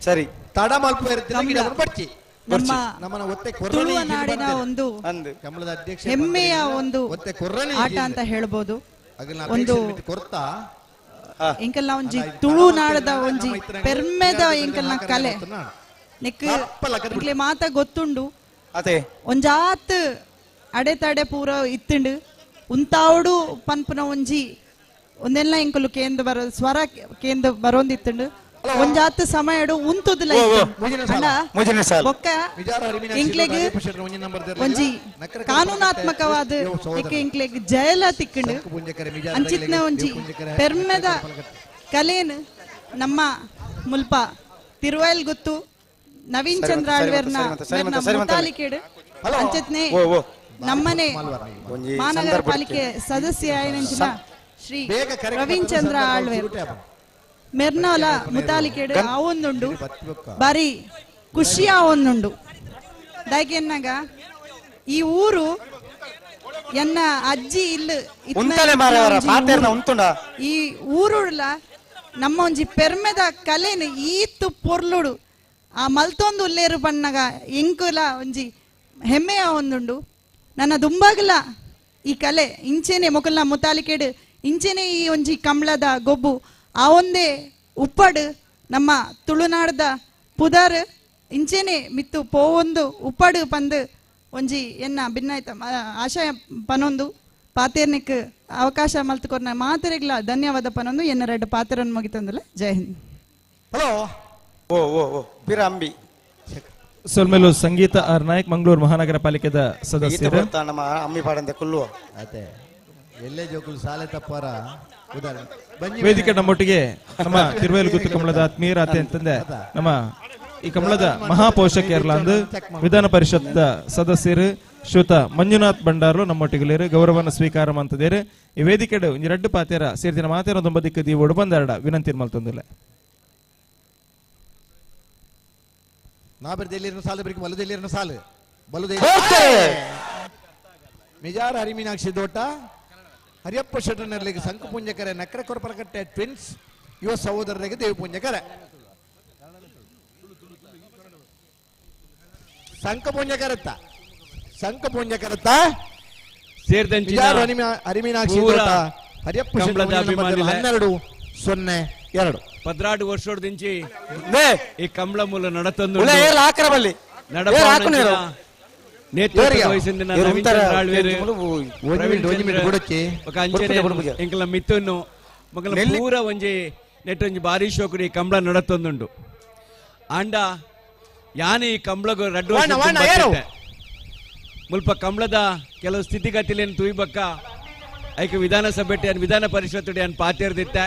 ಸರಿ ತಡ ಮಲ್ಪ ಇರ್ತಿನ ಗಿಡ ಬಡ್ಚಿ ನಮ್ಮ ನಮ್ಮನ ಒತ್ತೆ ತುಳುವ ನಾಡಿನ ಒಂದು ಕಂಬಳದ ಅಧ್ಯಕ್ಷ ಹೆಮ್ಮೆಯ ಒಂದು ಒತ್ತೆ ಕೊರ್ರನೆ ಆಟ ಅಂತ ಹೇಳ್ಬೋದು. ಒಂದು ಕೊರ್ತಾ ಎಂಕಲ್ನ ಒಂಜಿ ತುಳುನಾಡದ ಒಂಜಿ ಪೆರ್ಮೆದ ಎಂಕಲ್ನ ಕಲೆ ನೆಕ್ ಮಾತ ಗೊತ್ತುಂಡು ಒಂಜಾತ್ ಅಡೆತಡೆ ಪೂರ ಇತ್ತುಂಡು ಉಂತಾವಡು ಪನ್ಪುನ ಒಂಜಿ ಒಂದೆಲ್ಲ ಎಂಕುಲು ಕೇಂದ್ರ ಬರೋ ಸ್ವರ ಕೇಂದ್ರ ಬರೋಂದಿತ್ತುಂಡು ಒಂಜಾತ್ ಸಮಯಡು ಉಂತುದಿಲ್ಲ ಬೊಕ್ಕ ಎಂಕ್ಲೆಗ್ ಒಂಜಿ ಕಾನೂನಾತ್ಮಕವಾದ ಎಂಕ್ಲೆಗ್ ಜಯಲ ತಿಕ್ಕಂಡು ಅಂಚಿತ್ನ ಒಂಜಿ ಪೆರ್ಮೆದ ಕಲೇನು ನಮ್ಮ ಮುಲ್ಪ ತಿರುವೈಲ್ ಗುತ್ತು ನವೀನ್ ಚಂದ್ರ ಆಳ್ವೇರ್ನ ಮುತಾಲಿಕೇಡು ಅಂಚಿತ್ನೆ ನಮ್ಮನೆ ಮಹಾನಗರ ಪಾಲಿಕೆ ಸದಸ್ಯ ಆಯನಂಚಿನ ಶ್ರೀ ಪ್ರವೀಣ್ ಚಂದ್ರ ಆಳ್ವೇರ್ ಮೆರ್ನಾಲ ಮುತಾಲಿಕೇಡು ಆವೊಂದುಂಡು ಬಾರಿ ಖುಷಿ ಆವೊಂದುಂಡು ದಾಯಕೆನ್ನಾಗ ಈ ಊರು ಎನ್ನ ಅಜ್ಜಿ ಇಲ್ಲ ಈ ಊರುಲ ನಮ್ಮ ಒಂಜಿ ಪೆರ್ಮೆದ ಕಲೆನು ಈತ್ತು ಪೊರ್ಲುಡು ಆ ಮಲ್ತೊಂದು ಉಲ್ಲೇರು ಪಣ್ಣಗ ಎಂಕುಲ ಒಂಜಿ ಹೆಮ್ಮೆಯ ಒಂದುಂಡು ನನ್ನ ದುಂಬಾಗಲ ಈ ಕಲೆ ಇಂಚೆನೆ ಮೊಕಲ್ನ ಮುತಾಲಿಕೇಡು ಇಂಚೆನೆ ಈ ಒಂಜಿ ಕಂಬಳದ ಗೊಬ್ಬು ಆ ಒಂದೇ ಉಪ್ಪಡು ನಮ್ಮ ತುಳುನಾಡದ ಪುದರ್ ಇಂಚೆನೆ ಮಿತ್ತು ಪೋವೊಂದು ಉಪ್ಪಡು ಪಂದು ಒಂಜಿ ಎನ್ನ ಭಿನ್ನಾಯ್ತ ಆಶಯ ಪನೊಂದು ಪಾತೇರ್ನಿಕ್ ಅವಕಾಶ ಮಲ್ತುಕೊರ್ನ ಮಾತೆರೆಗ್ಲ ಧನ್ಯವಾದ ಪನೊಂದು ಎನ್ನ ರೆಡ್ ಪಾತ್ರನ್ ಮುಗಿತಂದಲ್ಲ. ಜೈ ಹಿಂದ್. ಹಲೋ ಓ ಓ ಓ ಬಿರಾಂಬಿ ಸೊಲ್ಮೆಲು ಸಂಗೀತ ಆರ್ ನಾಯಕ್ ಮಂಗಳೂರು ಮಹಾನಗರ ಪಾಲಿಕೆದ ಸದಸ್ಯರು ನಮ್ಮ ಅಮ್ಮಿ ಪಾಡಂದೆ ಕುಲ್ಲು ಅತೆ ಎಲ್ಲೇ ಜೋಕುಲು ಸಾಲೆ ತಪ್ಪಾರ ವೇದಿಕೆ ನಮ್ಮೊಟ್ಟಿಗೆ ನಮ್ಮ ತಿರುವೇಲು ಗುತ್ತು ಕಮಲದ ಆತ್ಮೀಯರಾತೆ ಅಂತಂದೆ ನಮ್ಮ ಈ ಕಮಲದ ಮಹಾಪೋಷಕರ್ಲಾಂದು ವಿಧಾನ ಪರಿಷತ್ ಸದಸ್ಯರು ಶ್ರೀಯುತ ಮಂಜುನಾಥ್ ಭಂಡಾರ್ಲು ನಮ್ಮೊಟ್ಟಿಗೆ ಗೌರವವನ್ನು ಸ್ವೀಕಾರ ಮಂತದೇರು. ಈ ವೇದಿಕೆ ಒಂಜಿ ರಡ್ಡು ಪಾತೇರ ಸೇರ್ದಿನ ಮಾತೇರ ದೊಂಬದಿಕ್ಕ ದೀವೋಡು ಬಂದಾರಡ ವಿನಂತಿ ಮಲ್ತೊಂದಿಲ್ಲ. ಮಿಜಾರ್ ಹರಿಮೀನಾಕ್ಷಿ ದೋಟ ಹರಿಯಪ್ಪ ಶೆಟ್ಟರ್ನಲ್ಲಿಗೆ ಸಂಕಪುಂಜಕರೆ ನಕ್ರೆ ಕೊರಪಲಕಟ್ಟೆ ಟ್ವಿನ್ಸ್ ಯುವ ಸಹೋದರರಿಗೆ ದೇವಪುಂಜಕರೆ ಸಂಕಪುಂಜಕರತ್ತ ಸಂಕಪುಂಜಕರತ್ತ ಸೇರಿದಂತೆ ಹರಿಮೀನಾಕ್ಷಿ ದೋಟ ಹರಿಯಪ್ಪ ಶೆಟ್ಟರ್ 12-0 2 14 ವರ್ಷದಿಂಚಿ ಈ ಕಮಲ ಮೂಲ ನಡತಂದು ನೇತೃತ್ವ ವಹಿಸಿದ ನವೀನ್ ಚಂದ್ರ ಆಳ್ವೇರು ಎಂಕಲ್ನ ಮಿತ್ತನ್ನು ಮಗಲ ಪೂರ ಒಂಜಿ ನೆಟ್ಟೊಂಜಿ ಬಾರಿ ಶೋಕುಡು ಈ ಕಂಬಳ ನಡತೊಂದುಂಡು. ಆಂಡ ಯಾನೆ ಈ ಕಂಬಳಗು ರಡ್ಡು ಮುಲ್ಪ ಕಂಬಳದ ಕೆಲವು ಸ್ಥಿತಿಗತಿಲೇನು ತೂಯ್ಬಕ್ಕ ಐಕ ವಿಧಾನಸಭೆ ವಿಧಾನ ಪರಿಷತ್ ಯಾನ್ ಪಾತೇರ್ದಿತ್ತೆ.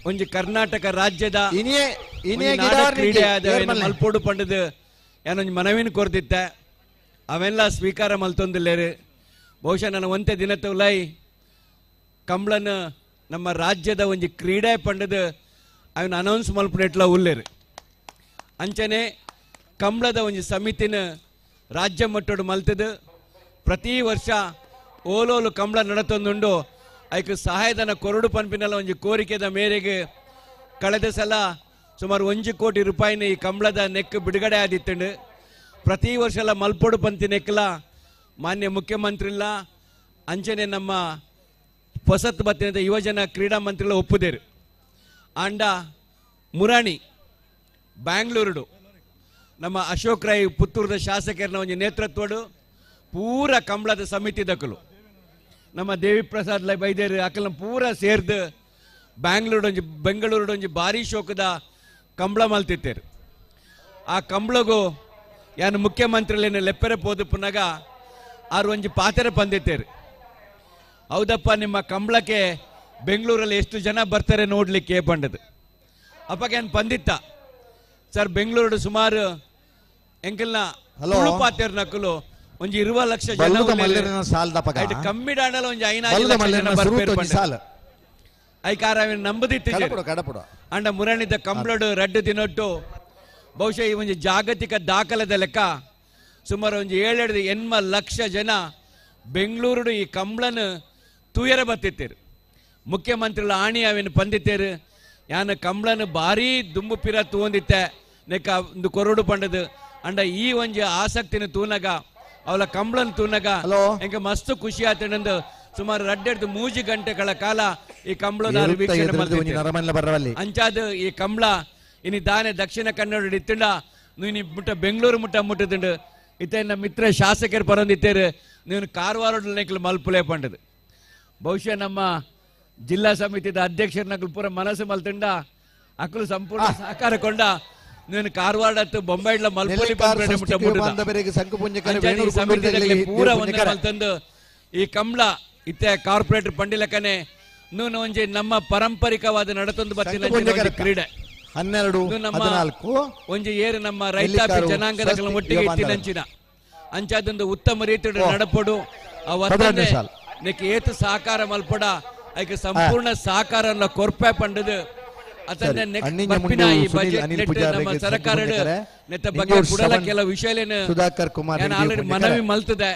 ಒಂಜಿ ಕರ್ನಾಟಕ ರಾಜ್ಯದ ಕ್ರೀಡೆ ಮಲ್ಪೋಡು ಪಂಡದು ಯಾನೊಂಜಿ ಮನವಿನ ಕೊರ್ದಿತ್ತೆ. ಅವೆಲ್ಲ ಸ್ವೀಕಾರ ಮಲ್ತೊಂದಿಲ್ಲೇರು. ಬಹುಶಃ ನನ್ನ ಒಂತೆ ದಿನತ್ತುಲೈ ಕಂಬಳನ ನಮ್ಮ ರಾಜ್ಯದ ಒಂಜಿ ಕ್ರೀಡೆ ಪಂಡದು ಅವನ ಅನೌನ್ಸ್ ಮಲ್ಪನೆಟ್ಲ ಉಲ್ಲೇರು. ಅಂಚನೆ ಕಂಬಳದ ಒಂಜಿ ಸಮಿತಿನ ರಾಜ್ಯ ಮಟ್ಟಡು ಮಲ್ತದು ಪ್ರತಿ ವರ್ಷ ಓಲೋಲು ಕಂಬಳ ನಡತೊಂದುಂಡು. ಐಕ್ ಸಹಾಯಧನ ಕೊರಡು ಪಂಪಿನಲ್ಲ ಒಂಜಿ ಕೋರಿಕೆದ ಮೇರೆಗೆ ಕಳೆದ ಸಲ ಸುಮಾರು 1 ಕೋಟಿ ರೂಪಾಯಿನ ಈ ಕಂಬಳದ ನೆಕ್ ಬಿಡುಗಡೆ ಆದಿತ್ತಂಡು. ಪ್ರತಿ ವರ್ಷ ಎಲ್ಲ ಮಲ್ಪೊಡು ಪಂತಿ ನೆಕ್ಲ ಮಾನ್ಯ ಮುಖ್ಯಮಂತ್ರಿಲ್ಲ ಅಂಚನೆ ನಮ್ಮ ಹೊಸತ್ ಬತ್ತಿನ ಯುವಜನ ಕ್ರೀಡಾ ಮಂತ್ರಿಲ ಒಪ್ಪುದೇರು. ಆಂಡ ಮುರಾಣಿ ಬ್ಯಾಂಗ್ಳೂರುಡು ನಮ್ಮ ಅಶೋಕ್ ರೈ ಪುತ್ತೂರದ ಶಾಸಕರನ್ನ ಒಂಜಿ ನೇತೃತ್ವಡು ಪೂರ ಕಂಬಳದ ಸಮಿತಿ ದಕ್ಕಲು ನಮ್ಮ ದೇವಿ ಪ್ರಸಾದ್ ಲೈ ಬೈದೇರು ಅಕಲ್ನ ಪೂರ ಸೇರ್ದು ಬೆಂಗಳೂರು ಒಂಜಿ ಭಾರಿ ಶೋಕದ ಕಂಬಳ ಮಲ್ತಿತ್ತೇರು. ಆ ಕಂಬಳಗು ಯಾನು ಮುಖ್ಯಮಂತ್ರಿಲೇನು ಲೆಪ್ಪೆರೆ ಪೋದು ಪುನಗ ಆರು ಒಂಜಿ ಪಾತೆರೆ ಬಂದಿತ್ತೇರು. ಹೌದಪ್ಪ ನಿಮ್ಮ ಕಂಬಳಕ್ಕೆ ಬೆಂಗಳೂರಲ್ಲಿ ಎಷ್ಟು ಜನ ಬರ್ತಾರೆ ನೋಡಲಿಕ್ಕೆ ಬಂಡದು. ಅಪ್ಪಗೆ ಏನು ಬಂದಿತ್ತ ಸರ್ ಬೆಂಗಳೂರು ಸುಮಾರು ಎಂಕಲ್ನ ಪಾತೇರು ನಕಲು ಒಂಜಿ 20 ಲಕ್ಷ ಜನ ಕಮ್ಮಿ ಡಾಂಡಲ ಒಂಜಿ 5 ಲಕ್ಷ ಜನ ಬರ್ಪೇರು ಐಕಾರ ನಂಬದಿತ್ತು. ಅಂಡ ಮುರಣಿದ ಕಂಬಳಡು ರಡ್ಡು ದಿನೊಟ್ಟು ಬಹುಶಃ ಈ ಒಂಜಿ ಜಾಗತಿಕ ದಾಖಲೆದ ಲೆಕ್ಕ ಸುಮಾರು ಒಂಜಿ 7-8 ಲಕ್ಷ ಜನ ಬೆಂಗಳೂರು ಈ ಕಂಬಳನ ತೂಯರ ಬತ್ತಿತ್ತೇರು. ಮುಖ್ಯಮಂತ್ರಿಗಳ ಆಣಿ ಅವೇನು ಪಂದಿತ್ತೇರು. ಯಾನ ಕಂಬಳನ ಭಾರಿ ದುಂಬು ಪಿರ ತೂಂದಿತ್ತೆ ನೆಕ್ಕ ಒಂದು ಕೊರಡು ಪಂಡದು. ಅಂಡ ಈ ಒಂಜಿ ಆಸಕ್ತಿನ ತೂನಗ ಅವಳ ಕಂಬಳನ ತೂನಗ ಎಂಕ ಮಸ್ತ್ ಖುಷಿ ಆತಂದು ಸುಮಾರು 2-3 ಗಂಟೆಗಳ ಕಾಲ ಈ ಕಂಬಳದ ವೀಕ್ಷಣೆ ಮಾಡ್ತಿದ್ದೆ. ಅಂಚಾದ ಈ ಕಂಬಳ ಇನಿ ದಾನೆ ದಕ್ಷಿಣ ಕನ್ನಡ ಇತ್ತಂಡ ನೀನು ಮುಟ್ಟ ಬೆಂಗಳೂರು ಮುಟ್ಟ ಮುಟ್ಟದಿಂಡು. ಇತ್ತೆ ಮಿತ್ರ ಶಾಸಕರು ಪರಂದಿತ್ತೇರು ನೀವು ಕಾರವಾರ ಮಲ್ಪುಲೆ ಪಂಡದು ಬಹುಶಃ ನಮ್ಮ ಜಿಲ್ಲಾ ಸಮಿತಿದ ಅಧ್ಯಕ್ಷರನ್ನ ಪೂರ ಮನಸ್ಸು ಮಲ್ತುಂಡ ಅಕಲು ಸಂಪೂರ್ಣ ಸಹಕಾರ ಕೊಂಡ ನೀನು ಕಾರವಾರ ಬೊಂಬೈಡ್ಲ ಮಲ್ಪುಲಿ ಪೂರ ಮಲ್ತಂದು ಈ ಕಂಬಳ ಇತ್ತೆ ಕಾರ್ಪೊರೇಟರ್ ಪಂಡಿಲಕನೆ ನೂನು ಒಂಜಿ ನಮ್ಮ ಪಾರಂಪರಿಕವಾದ ನಡತೊಂದು ಬರ್ತಿನ ಕ್ರೀಡೆ 12 14 ಒಂಜಿ ಏರು ನಮ್ಮ ರೈತಾಪಿ ಜನಾಂಗದ ಒಟ್ಟಿಗೆ ಇತ್ತಿನಂಚಿನ ಅಂಚಾದೊಂದು ಉತ್ತಮ ರೀತಿಯ ನಡಪಡು ನಿಕ್ಕೆ ಏತು ಸಹಕಾರ ಮಲ್ಪಡ ಐಕೆ ಸಂಪೂರ್ಣ ಸಹಕಾರ ಕೊರ್ಪೆ ಪಂಡದು ಅತಂದೆ ನೆಕ್ಸ್ಟ್ ಬರ್ಪಿನ ಈ ಬಜೆಟ್ ನಮ್ಮ ಸರ್ಕಾರ ನೆತ್ತ ಬಗ್ಗೆ ಕೂಡಲ ಕೆಲ ವಿಷಯಲೇನು ಸುಧಾಕರ್ ಕುಮಾರ್ ಆಲ್ರೆಡಿ ಮನವಿ ಮಲ್ತದೆ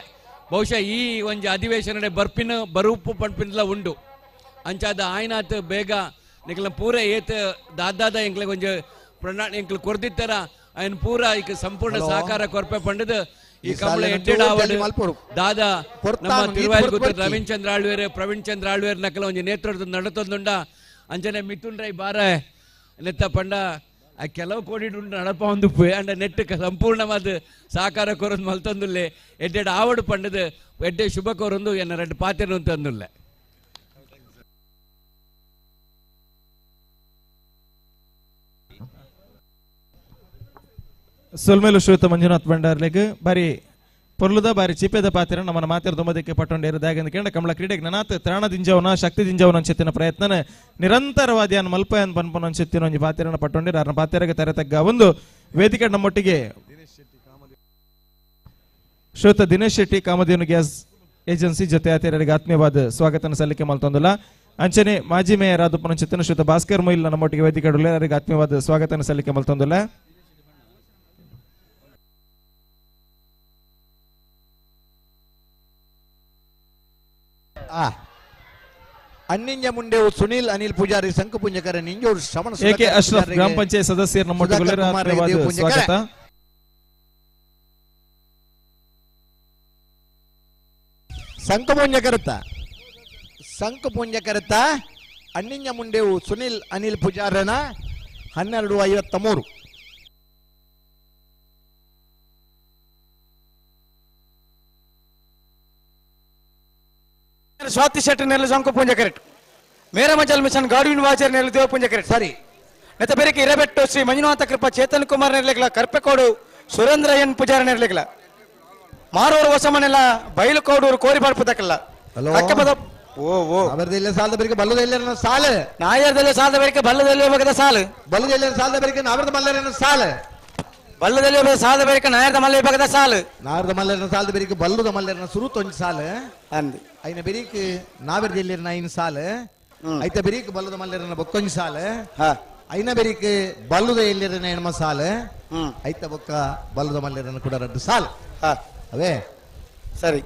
ಬಹುಶಃ ಈ ಒಂಜಿ ಅಧಿವೇಶನ ಬರ್ಪಿನ ಬರೂಪು ಪಂಪಿನಲ ಉಂಡು ಅಂಚಾದ ಆಯ್ನಾತ್ ಬೇಗ ನಿಕ್ಲ ಪೂರ ಏತ್ ದಾದಾದ ಎಂಕ್ಲೆ ಒಂಜಿ ಪ್ರಣಾಳಿ ಎಂಕ್ಲ ಕೊರ್ದಿತ್ತರ ಆಯ್ನ ಪೂರ ಈಕ ಸಂಪೂರ್ಣ ಸಹಕಾರ ಕೊರ್ಪೆ ಪಂಡದು ಈ ಕಂಬಳ ಎಡ್ಡೆಡ್ ಆವಡ್ ದಾದಾ ನಮ್ಮ ತಿರುವಾಯಿಲ್ ರವೀಂದ್ರ ಚಂದ್ರ ಆಳ್ವೇರ್ ಪ್ರವೀಣ್ ಚಂದ್ರ ಆಳ್ವೇರ್ ನಕಲ ಒಂಜಿ ನೇತೃತ್ವದ ನಡತೊಂದುಂಡ ಅಂಚನೆ ಮಿಥುನ್ ರೈ ಬಾರ ನೆತ್ತ ಪಂಡ ಆ ಕೆಲವು ಕೋಡಿ ಉಂಡು ನಡಪ ಒಂದು ಅಂಡ ನೆಟ್ ಸಂಪೂರ್ಣವಾದ ಸಹಕಾರ ಕೊರೊಂದು ಮಲ್ತೊಂದುಲ್ಲೆ ಎಡ್ಡೆಡ್ ಆವಡ್ ಪಂಡದು ಎಡ್ಡೆ ಶುಭ ಕೋರೊಂದು ಎನ್ನ ರೆಡ್ ಪಾತೆರ ಅಂತಂದುಲ್ಲೆ. ಸೊಲ್ಮೇಲು ಶ್ವೇತ ಮಂಜುನಾಥ್ ಭಂಡಾರ್ಲೆಗ್ ಬಾರಿ ಪೊರ್ಲುದ ಬಾರಿ ಚೀಪೆದ ಪಾತ್ರ ನಮ್ಮನ್ನ ಮಾತಿರ ದೊಂಬದಕ್ಕೆ ಪಟ್ಟೊಂಡೇರು ದಾಗಂದ ಕೇಂದ್ರ ಕಮಲ ಕ್ರೀಡೆಗೆ ನನಾತ್ ತ್ರಾಣ ದಿಂಜವನ ಶಕ್ತಿ ದಿಂಜವನ ಅಂಚೆತ್ತಿನ ಪ್ರಯತ್ನ ನಿರಂತರವಾದಿ ಅನ್ ಮಲ್ಪ ಅನ್ ಪನ್ಪನ ಅಂಚೆತ್ತಿನ ಒಂಜಿ ಪಾತಿರನ ಪಟ್ಟೊಂಡೇರು ಅರ್ನ ಪಾತಿರಗೆ ತೆರೆ ತಗ್ಗ ಒಂದು ವೇದಿಕೆ ನಮ್ಮೊಟ್ಟಿಗೆ ಶ್ವೇತ ದಿನೇಶ್ ಶೆಟ್ಟಿ ಕಾಮಧೇನು ಗ್ಯಾಸ್ ಏಜೆನ್ಸಿ ಜೊತೆ ಆತಿರರಿಗೆ ಆತ್ಮೀಯವಾದ ಸ್ವಾಗತನ ಸಲ್ಲಿಕೆ ಮಲ್ತೊಂದುಲ್ಲ. ಅಂಚನೆ ಮಾಜಿ ಮೇಯರ್ ಆದ ಪನಂಚೆತ್ತಿನ ಶ್ವೇತ ಭಾಸ್ಕರ್ ಮೊಯ್ಲ್ ನಮ್ಮೊಟ್ಟಿಗೆ ವೇದಿಕೆ ಅವರಿಗೆ ಆತ್ಮೀಯವಾದ ಸ್ವಾಗತನ ಸಲ್ಲಿಕೆ ಮಲ್ತೊಂದುಲ್ಲ. ಅನ್ನಿಂಜ ಮುಂಡೆ ಸುನೀಲ್ ಅನಿಲ್ ಪೂಜಾರಿ ಸಂಕು ಪುಂಜಕರ ನಿಂಜೋರು ಶ್ರವಣ ಎ ಕೆ ಅಶ್ರಫ್ ಗ್ರಾಮ ಪಂಚಾಯತ್ ಸದಸ್ಯರು ನಮ್ಮೊಟ್ಟಿಗೆ ಸ್ವಾಗತ. ಸಂಕು ಪುಂಜಕರತ ಸಂಕು ಪುಂಜಕರತ ಅನ್ನಿಂಜ ಮುಂಡೆವು ಸುನೀಲ್ ಅನಿಲ್ ಪೂಜಾರನ 12:53. ಸ್ವಾತಿ ಶೆಟ್ಟಿ ನೆಲ್ಲ ಸಂಕು ಪೂಂಜ ಕರೆಕ್ಟ್ ಮೇರಮಜಲ್ ಮಿಷನ್ ಗಾಡ್ವಿನ್ ವಾಚರ್ ನೆಲ್ಲ ದೇವ ಪೂಂಜ ಕರೆಕ್ಟ್ ಸರಿ ನೆತ್ತ ಬೇರೆ ಇರಬೆಟ್ಟು ಶ್ರೀ ಮಂಜುನಾಥ ಕೃಪಾ ಚೇತನ್ ಕುಮಾರ್ ನೆರ್ಲಿಕ್ಲ ಕರ್ಪೆಕೋಡು ಸುರೇಂದ್ರ ಎನ್ ಪೂಜಾರಿ ನೆರ್ಲಿಕ್ಲ ಮಾರೋರು ಹೊಸಮನೆಲ್ಲ ಬೈಲುಕೋಡೂರು ಕೋರಿ ಬಾಳ್ಪದಕ್ಕಲ್ಲ ಅಕ್ಕಪದ ಓ ಓ ಅವರದೆಲ್ಲ ಸಾಲದ ಬೇರೆ ಬಲ್ಲದೆಲ್ಲ ಸಾಲ ನಾಯರ್ದೆಲ್ಲ ಸಾಲದ ಬೇರೆ ಬಲ್ಲದೆಲ್ಲ ಬೇಕದ ಸಾಲು ಬಲ್ಲದೆಲ್ಲ ಸಾಲದ ಬೇರೆ ನಾವರದ ಮಲ್ಲರೇನ ಸಾಲ ಬಲ್ಲದಲ್ಲಿ ಸಾಲದ ಬೇರೆ ನಾಯರ್ದ ಮಲ್ಲ ವಿಭಾಗದ ಸಾಲು ನಾರದ ಮಲ್ಲರನ ಸಾಲದ ಬೇರೆ ಬಲ್ಲದ ಮಲ್ಲರನ ಸುರು ತೊಂಜ್ ಸಾಲ ಅಂದು ಐನ ಬೆರೀಕ್ ನಾವೆರ್ದೆಲ್ಲಿರನ ಐನ ಸಾಲ ಐತ ಬೆರೀಕ್ ಬಲ್ಲದ ಮಲ್ಲರನ ಬೊಕ್ಕೊಂಜ್ ಸಾಲ ಐನ ಬೆರೀಕ್ ಬಲ್ಲದ ಎಲ್ಲಿರನ ಎಣ್ಮ ಸಾಲ ಐತ ಬೊಕ್ಕ ಬಲ್ಲದ ಮಲ್ಲರನ ಕೂಡ ರಡ್ಡು ಸಾಲ ಅವೇ ಸರಿ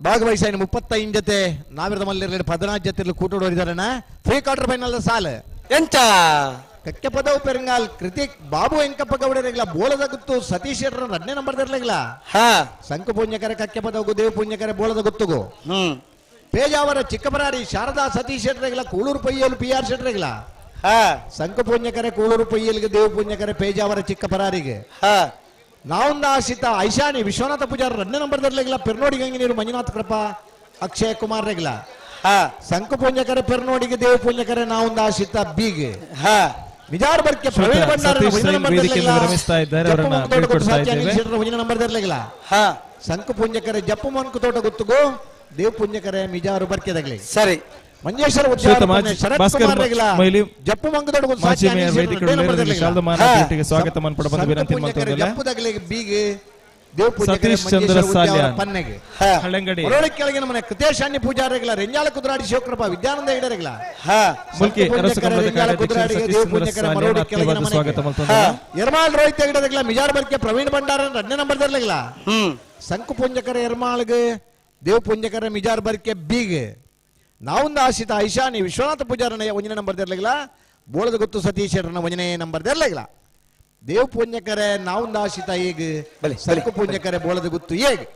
ಭಾಗವಹಿಸ 35 ಜೊತೆ ನಾವಿರದ ಮಲ್ಲರಲ್ಲಿ 14 ಜೊತೆ ಕೂಟೋಡಿದಾರಣ ಪ್ರೀ ಕ್ವಾರ್ಟರ್ ಫೈನಲ್ ಸಾಲ ಎಂತ ಕಕ್ಕೆ ಪದವು ಪೆರಂಗಾಲ್ ಕೃತಿಕ್ ಬಾಬು ವೆಂಕಪ್ಪ ಗೌಡರಿಗಿಲ್ಲ ಬೋಲದ ಗುತ್ತು ಸತೀಶ್ ಶೆಟ್ಟರ್ 2ನೇ ನಂಬರ್ ಇರ್ಲಿಲ್ಲ ಸಂಕು ಪುಣ್ಯಕರ ಕಕ್ಕೆ ಪದವು ದೇವ ಪುಣ್ಯಕರ ಬೋಲದ ಗುತ್ತುಗು ಪೇಜಾವರ ಚಿಕ್ಕಬರಾರಿ ಶಾರದಾ ಸತೀಶ್ ಶೆಟ್ಟರಿಗಿಲ್ಲ ಕೂಳೂರು ಪೈಯಲು ಪಿ ಆರ್ ಶೆಟ್ಟರಿಗಿಲ್ಲ ಸಂಕು ಪುಣ್ಯಕರೆ ಕೂಳೂರು ಪೈಯಲ್ಗೆ ದೇವ ಪುಣ್ಯಕರೆ ಪೇಜಾವರ ಚಿಕ್ಕಬರಾರಿಗೆ ನಾವುಂದ ಆಶಿತ ಐಶಾನಿ ವಿಶ್ವನಾಥ ಪೂಜಾರ 2ನೇ ನಂಬರ್ ಇರ್ಲಿಲ್ಲ ಪೆರ್ನೋಡಿ ಗಂಗಿನೀರು ಮಂಜುನಾಥ ಕೃಪಾ ಅಕ್ಷಯ್ ಕುಮಾರ್ ರೆಗ್ಲ ಸಂಕು ಪುಣ್ಯಕರೆ ಪೆರ್ನೋಡಿಗೆ ದೇವ ಪುಣ್ಯಕರೆ ನಾವುಂದ ಆಶಿತ ಬೀಗೆ ವಿಜಾರ್ ಬರ್ಕೆ ಪ್ರವೀಣ್ ಭಂಡಾರ ಸಂಕು ಪುಂಜಕರೆ ಜಪ್ಪು ಮನ್ಕು ತೋಟ ಗುತ್ತುಗು ದೇವ್ ಪುಂಜಕರೆ ಮಿಜಾರು ಬರ್ಕೆದಾಗ್ಲಿ ಸರಿ ಮಂಜೇಶ್ವರ ಜಪ್ಪು ಮಂಗದೋಟ ಸ್ವಾಗತ ಬೀಗೆ ದೇವ್ ಪೂಜಕರೆ ಪನ್ನೆಗೆ ಕೆಳಗಿನ ಮನೆ ಕೃತೇಶಾನ್ಯ ಪೂಜಾರಿಗಳ ರೆಂಜಾಲ ಕುದುರಾಡಿ ಶಿವಕೃಪಾ ವಿದ್ಯಾನಂದ ಹೆಗಡೆಗಳ ಎರ್ಮಾಳ್ ರೋಹಿತ್ ಹೆಗಡೆಗಳ ಮಿಜಾರ್ ಬರ್ಕೆ ಪ್ರವೀಣ್ ಭಂಡಾರ 2ನೇ ನಂಬರ್ ದರ್ಲಿಲ್ಲ ಸಂಕು ಪುಂಜಕರ ಎರ್ಮಾಳ್ಗೆ ದೇವ್ ಪುಂಜಕರ ಮಿಜಾರ್ ಬರ್ಕೆ ಬೀಗೆ ನಾವೊಂದು ಆಶಿತ ಐಶಾನಿ ವಿಶ್ವನಾಥ ಪೂಜಾರನ 1ನೇ ನಂಬರ್ ದರ್ಲಿಲ್ಲ ಬೋಳದ ಗೊತ್ತು ಸತೀಶ್ 1ನೇ ನಂಬರ್ ದರ್ಲಿಲ್ಲ ದೇವ್ ಪುಣ್ಯಕರೆ ನಾವುಂದ ಆಶಿತ ಈಗ ಸಂಕು ಪುಣ್ಯಕರೆ ಬೋಳದ ಗುತ್ತು ಹೇಗೆ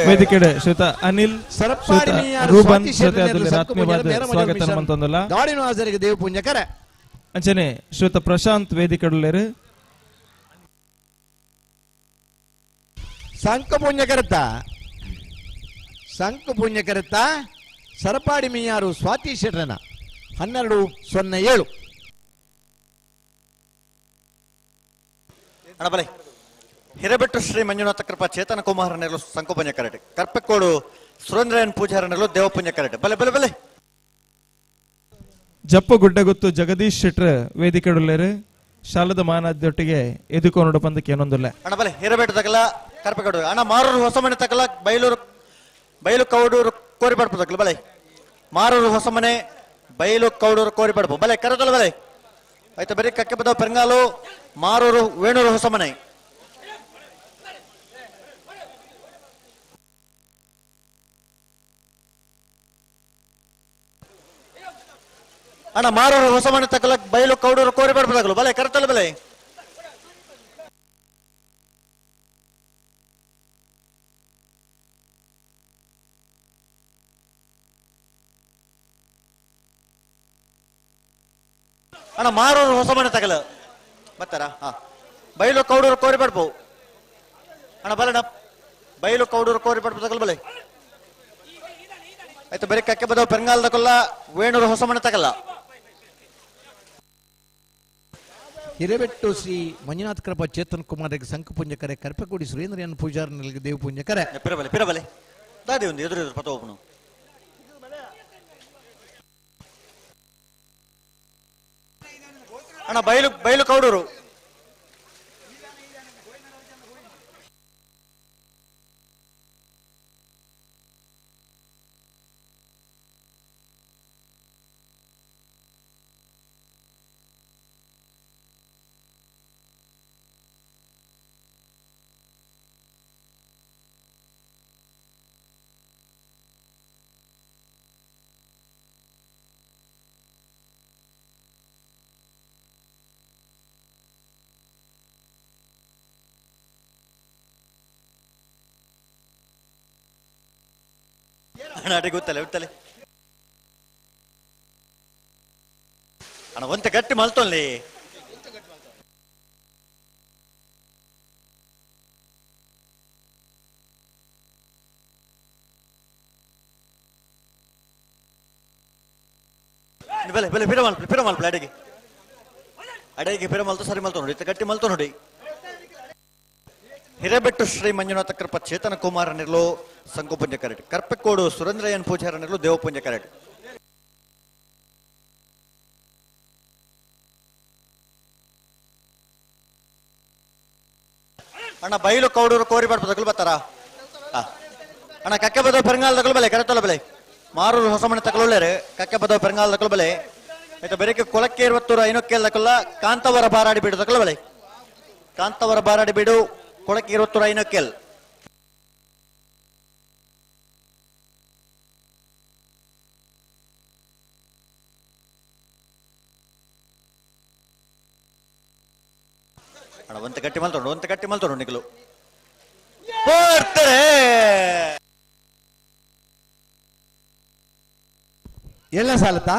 ವೇದಿಕೆಡೆ ಶ್ವೇತ ಅನಿಲ್ ಶ್ವೇತ ರೂಬನ್ ಜೊತೆ ಆತ್ಮೀಯವಾದ ಸ್ವಾಗತ ಮಂತೊಂದುಲ್ಲ ದಾಡಿನ ದೇವಪುಂಜಕರ ಅಂಚನೆ ಶ್ವೇತ ಪ್ರಶಾಂತ್ ವೇದಿಕೆಡುಲ್ಲೇರು ಸಂಕ ಪುಣ್ಯಕರತ್ತ ಸರಪಾಡಿ ಮೀಯಾರು ಸ್ವಾತಿ ಶೆಟ್ರನ 12:07. ಅಣ್ಣ ಬಲೆ ಹಿರೇಬೆಟ್ಟು ಶ್ರೀ ಮಂಜುನಾಥ ಕೃಪಾ ಚೇತನ ಕುಮಾರ ನೆರಳು ಸಂಕೋಪಂಜ ಕರೆಟ್ ಕರ್ಪೆಕೋಡು ಸುರೇಂದ್ರಯನ್ ಪೂಜಾರ ನೆರಳು ದೇವಪುಂಜ ಕರೆಟ್ ಬಲೆ ಬಲೆ ಬಲೆ ಜಪ್ಪ ಗುಡ್ಡಗುತ್ತು ಜಗದೀಶ್ ಶೆಟ್ರ್ ವೇದಿಕೆಡುಲ್ಲೇರು ಶಾಲದ ಮಾನಾದ್ಯೊಟ್ಟಿಗೆ ಎದುಕೋನೋಡು ಪಂದಕ್ಕೆ ಏನೊಂದುಲ್ಲ ಅಣ್ಣ ಬಲೆ ಹಿರೇಬೆಟ್ಟು ತಕಲ ಕರ್ಪೆಕೋಡು ಅಣ್ಣ ಮಾರೂರು ಹೊಸಮನೆ ತಕಲ ಬೈಲೂರು ಬೈಲು ಕೌಡೂರು ಕೋರಿಬಡ್ಪು ತಕಲ ಬಲೆ ಮಾರೂರು ಹೊಸಮನೆ ಬೈಲು ಕೌಡೂರು ಕೋರಿಬಡ್ಪು ಬಲೆ ಕರದಲ್ಲ ಬಲೆ ಆಯ್ತು ಬರೀ ಕಕ್ಕೆಪದ ಪೆರಂಗಾಲು ಮಾರೂರು ವೇಣೂರು ಹೊಸಮನೆ ಅಣ್ಣ ಮಾರೂರು ಹೊಸಮನೆ ತಕಲ ಬೈಲು ಕೌಡೂರು ಕೋರಿಬಡ್ಪು ತಕಲು ಬಲೆ ಕರತಲ್ಲ ಬಲೆ ಅಣ್ಣ ಮಾರೂರು ಹೊಸಮನೆ ತಗಲ ಬರ್ತಾರ ಹಾ ಬೈಲು ಕೌಡೂರು ಕೋರಿಬಡ್ಪು ಅಣ್ಣ ಬಲಣ್ಣ ಬೈಲು ಕೌಡೂರು ಕೋರಿಬಡ್ಪು ತಗಲ್ ಬಲೆ ಆಯ್ತು ಬರೀ ಕಕ್ಕೆ ಬದವ ಪೆರಂಗಾಲದ ಕೊಲ್ಲ ವೇಣೂರು ಹೊಸಮನೆ ತಗಲ್ಲ ಹಿರೇಬೆಟ್ಟು ಶ್ರೀ ಮಂಜುನಾಥ ಕೃಪಾ ಚೇತನ್ ಕುಮಾರ್ ಸಂಕಪುಂಜಕರೆ ಕರ್ಪಕೋಡಿ ಸುರೇಂದ್ರಯನ್ ಪೂಜಾರ್ ನೆಲಗೆ ದೇವಪುಂಜಕರೆ ಪಿರಬಲೆ ಪಿರಬಲೆ ದಾದಿ ಒಂದು ಎದುರು ಎದುರು ಪತ ಒಬ್ಬನು ಅಣ್ಣ ಬೈಲು ಬೈಲು ಕೌಡೂರು ಅಣ್ಣ ಅಡಿ ಗೊತ್ತಲ್ಲ ಬಿಟ್ಟಲೆ ಅಣ್ಣ ಒಂತೆ ಗಟ್ಟಿ ಮಲ್ತೊಲ್ಲಿ ಬೆಲೆ ಬೆಲೆ ಪಿರ ಮಲ್ಪ ಪಿರ ಮಲ್ಪ ಅಡಿಗೆ ಅಡಿಗೆ ಪಿರ ಮಲ್ತು ಸರಿ ಮಲ್ತು ನೋಡಿ ಗಟ್ಟಿ ಮಲ್ತು ನೋಡಿ. ಹಿರೇಬೆಟ್ಟು ಶ್ರೀ ಮಂಜುನಾಥ ಕೃಪ ಚೇತನ ಕುಮಾರ ನಿರ್ಲು ಸಂಕೋಪುಂಜ ಕರೆಟ್ ಕರ್ಪೆಕೋಡು ಸುರೇಂದ್ರಯ್ಯನ್ ಪೂಜಾರ ನಿರ್ಲು ದೇವಪುಂಜ ಕರೆಟ್ ಅಣ್ಣ ಬೈಲು ಕೌಡೂರು ಕೋರಿ ಬಡ್ಪದಕಲು ಬರ್ತಾರ ಅಣ್ಣ ಕಕ್ಕೆ ಬದೋ ಪೆರಂಗಾಲ ತಕಲು ಬಲೆ ಕರೆತಲ ಬಲೆ ಮಾರೂರು ಹೊಸಮನೆ ತಕಲುಳ್ಳೇರು ಕಕ್ಕೆ ಬದೋ ಪೆರಂಗಾಲ ತಕಲು ಬಲೆ ಆಯ್ತು ಬೆರಕೆ ಕೊಲಕ್ಕೆ ಇರುವತ್ತೂರು ಐನೊಕ್ಕೇಲ್ ತಕಲ್ಲ ಕಾಂತವರ ಬಾರಾಡಿ ಬೀಡು ತಕಲು ಬಲೆ ಕಾಂತವರ ಬಾರಾಡಿ ಬೀಡು ಕೊಳಕ್ಕೆ ಇರುವತ್ತೂರು ಐನೊಕ್ಕೇಲ್ ಅಣ್ಣ ಒಂತ ಗಟ್ಟಿ ಮಲ್ತೊಂಡು ಒಂತ ಗಟ್ಟಿ ಮಲ್ತೊಂಡು ನಿಖಲು ಬರ್ತಾರೆ. ಏಳನೇ ಸಾಲತ್ತಾ?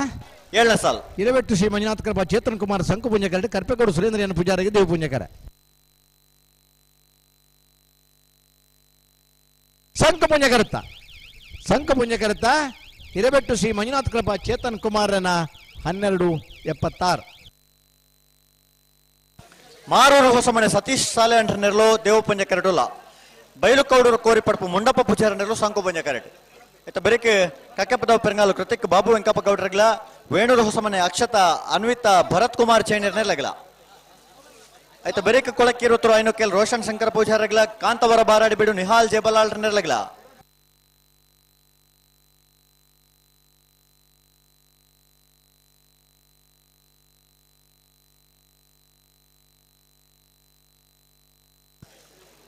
ಏಳನೇ ಸಾಲು. ಹಿರೇಬೆಟ್ಟು ಶ್ರೀ ಮಂಜುನಾಥ ಕೃಪಾ ಚೇತನ್ ಕುಮಾರ್ ಸಂಕುಪುಂಜಕರ ಕರ್ಪೆಕೋಡು ಸುರೇಂದ್ರಯ್ಯನ ಪೂಜಾರಿಗೆ ದೇವಪುಂಜಕರ ಸಂಕುಪುಂಜಕರತ್ತ ಸಂಕುಪುಂಜಕರತ್ತ ಹಿರೇಬೆಟ್ಟು ಶ್ರೀ ಮಂಜುನಾಥ ಕೃಪಾ ಚೇತನ್ ಕುಮಾರನ 12:76. ಮಾರೂರು ಹೊಸಮನೆ ಸತೀಶ್ ಸಾಲೆ ಅಂಟರ್ನೆರ್ಲು ದೇವಪುಂಜ ಕರೆಟುಲ್ಲ ಬೈಲು ಕೌಡೂರು ಕೋರಿಪಡ್ಪು ಮುಂಡಪ್ಪ ಪೂಜಾರನೆರ್ಲು ಸಂಕುಪುಂಜ ಕರೆಟ್ ಇತ್ತ ಬೆರಿಕೆ ಕಕ್ಕೆಪದ ಪೆರಂಗಾಲು ಕೃತಿಕ್ ಬಾಬು ವೆಂಕಪ್ಪ ಗೌಡ್ರಗ್ಲ ವೇಣೂರು ಹೊಸಮನೆ ಅಕ್ಷತಾ ಅನ್ವಿತಾ ಭರತ್ ಕುಮಾರ್ ಚೈನರ್ನೆರ್ಲಗ್ಲ ಆಯ್ತು ಬೆರಿಕೆ ಕೊಳಕ್ಕಿರುತ್ತರು ಐನು ಕೆಲ್ ರೋಷನ್ ಶಂಕರ್ ಪೂಜಾರಗ್ಲ ಕಾಂತವರ ಬಾರಾಡಿ ಬಿಡು ನಿಹಾಲ್ ಜೇಬಲಾಲ್ರನೆರ್ಲಗ್ಲ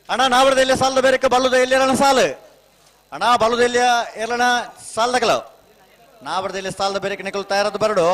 ಅಣ್ಣ ನಾವರದ ಸಾಲದ ಬೇರೆ ಬಲ್ಲದ ಎಲ್ಲಿರಣ ಸಾಲು ಅಣ್ಣ ಬಲ್ಲದ ಎಲ್ಲಿಯ ಎರಣ ಸಾಲದಗಲ ನಾವರದ ಸಾಲದ ಬೇರೆ ನಿಕಲು ತಯಾರದ ಬರಡು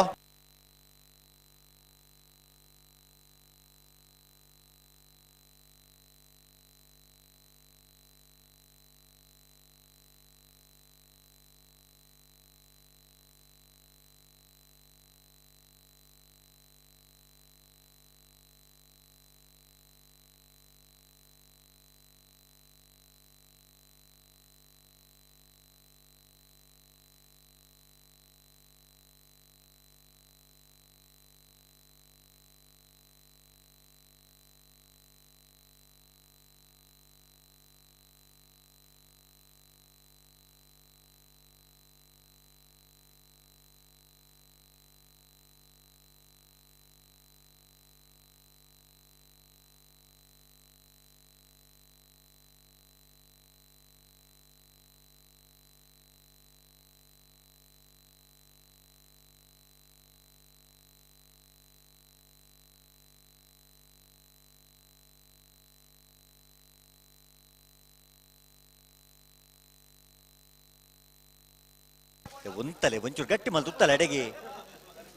ಉಂತಲೆ ಒಂಚೂರು ಗಟ್ಟಿ ಮಲ್ತು ಉತ್ತಲೆ ಅಡೆಗೆ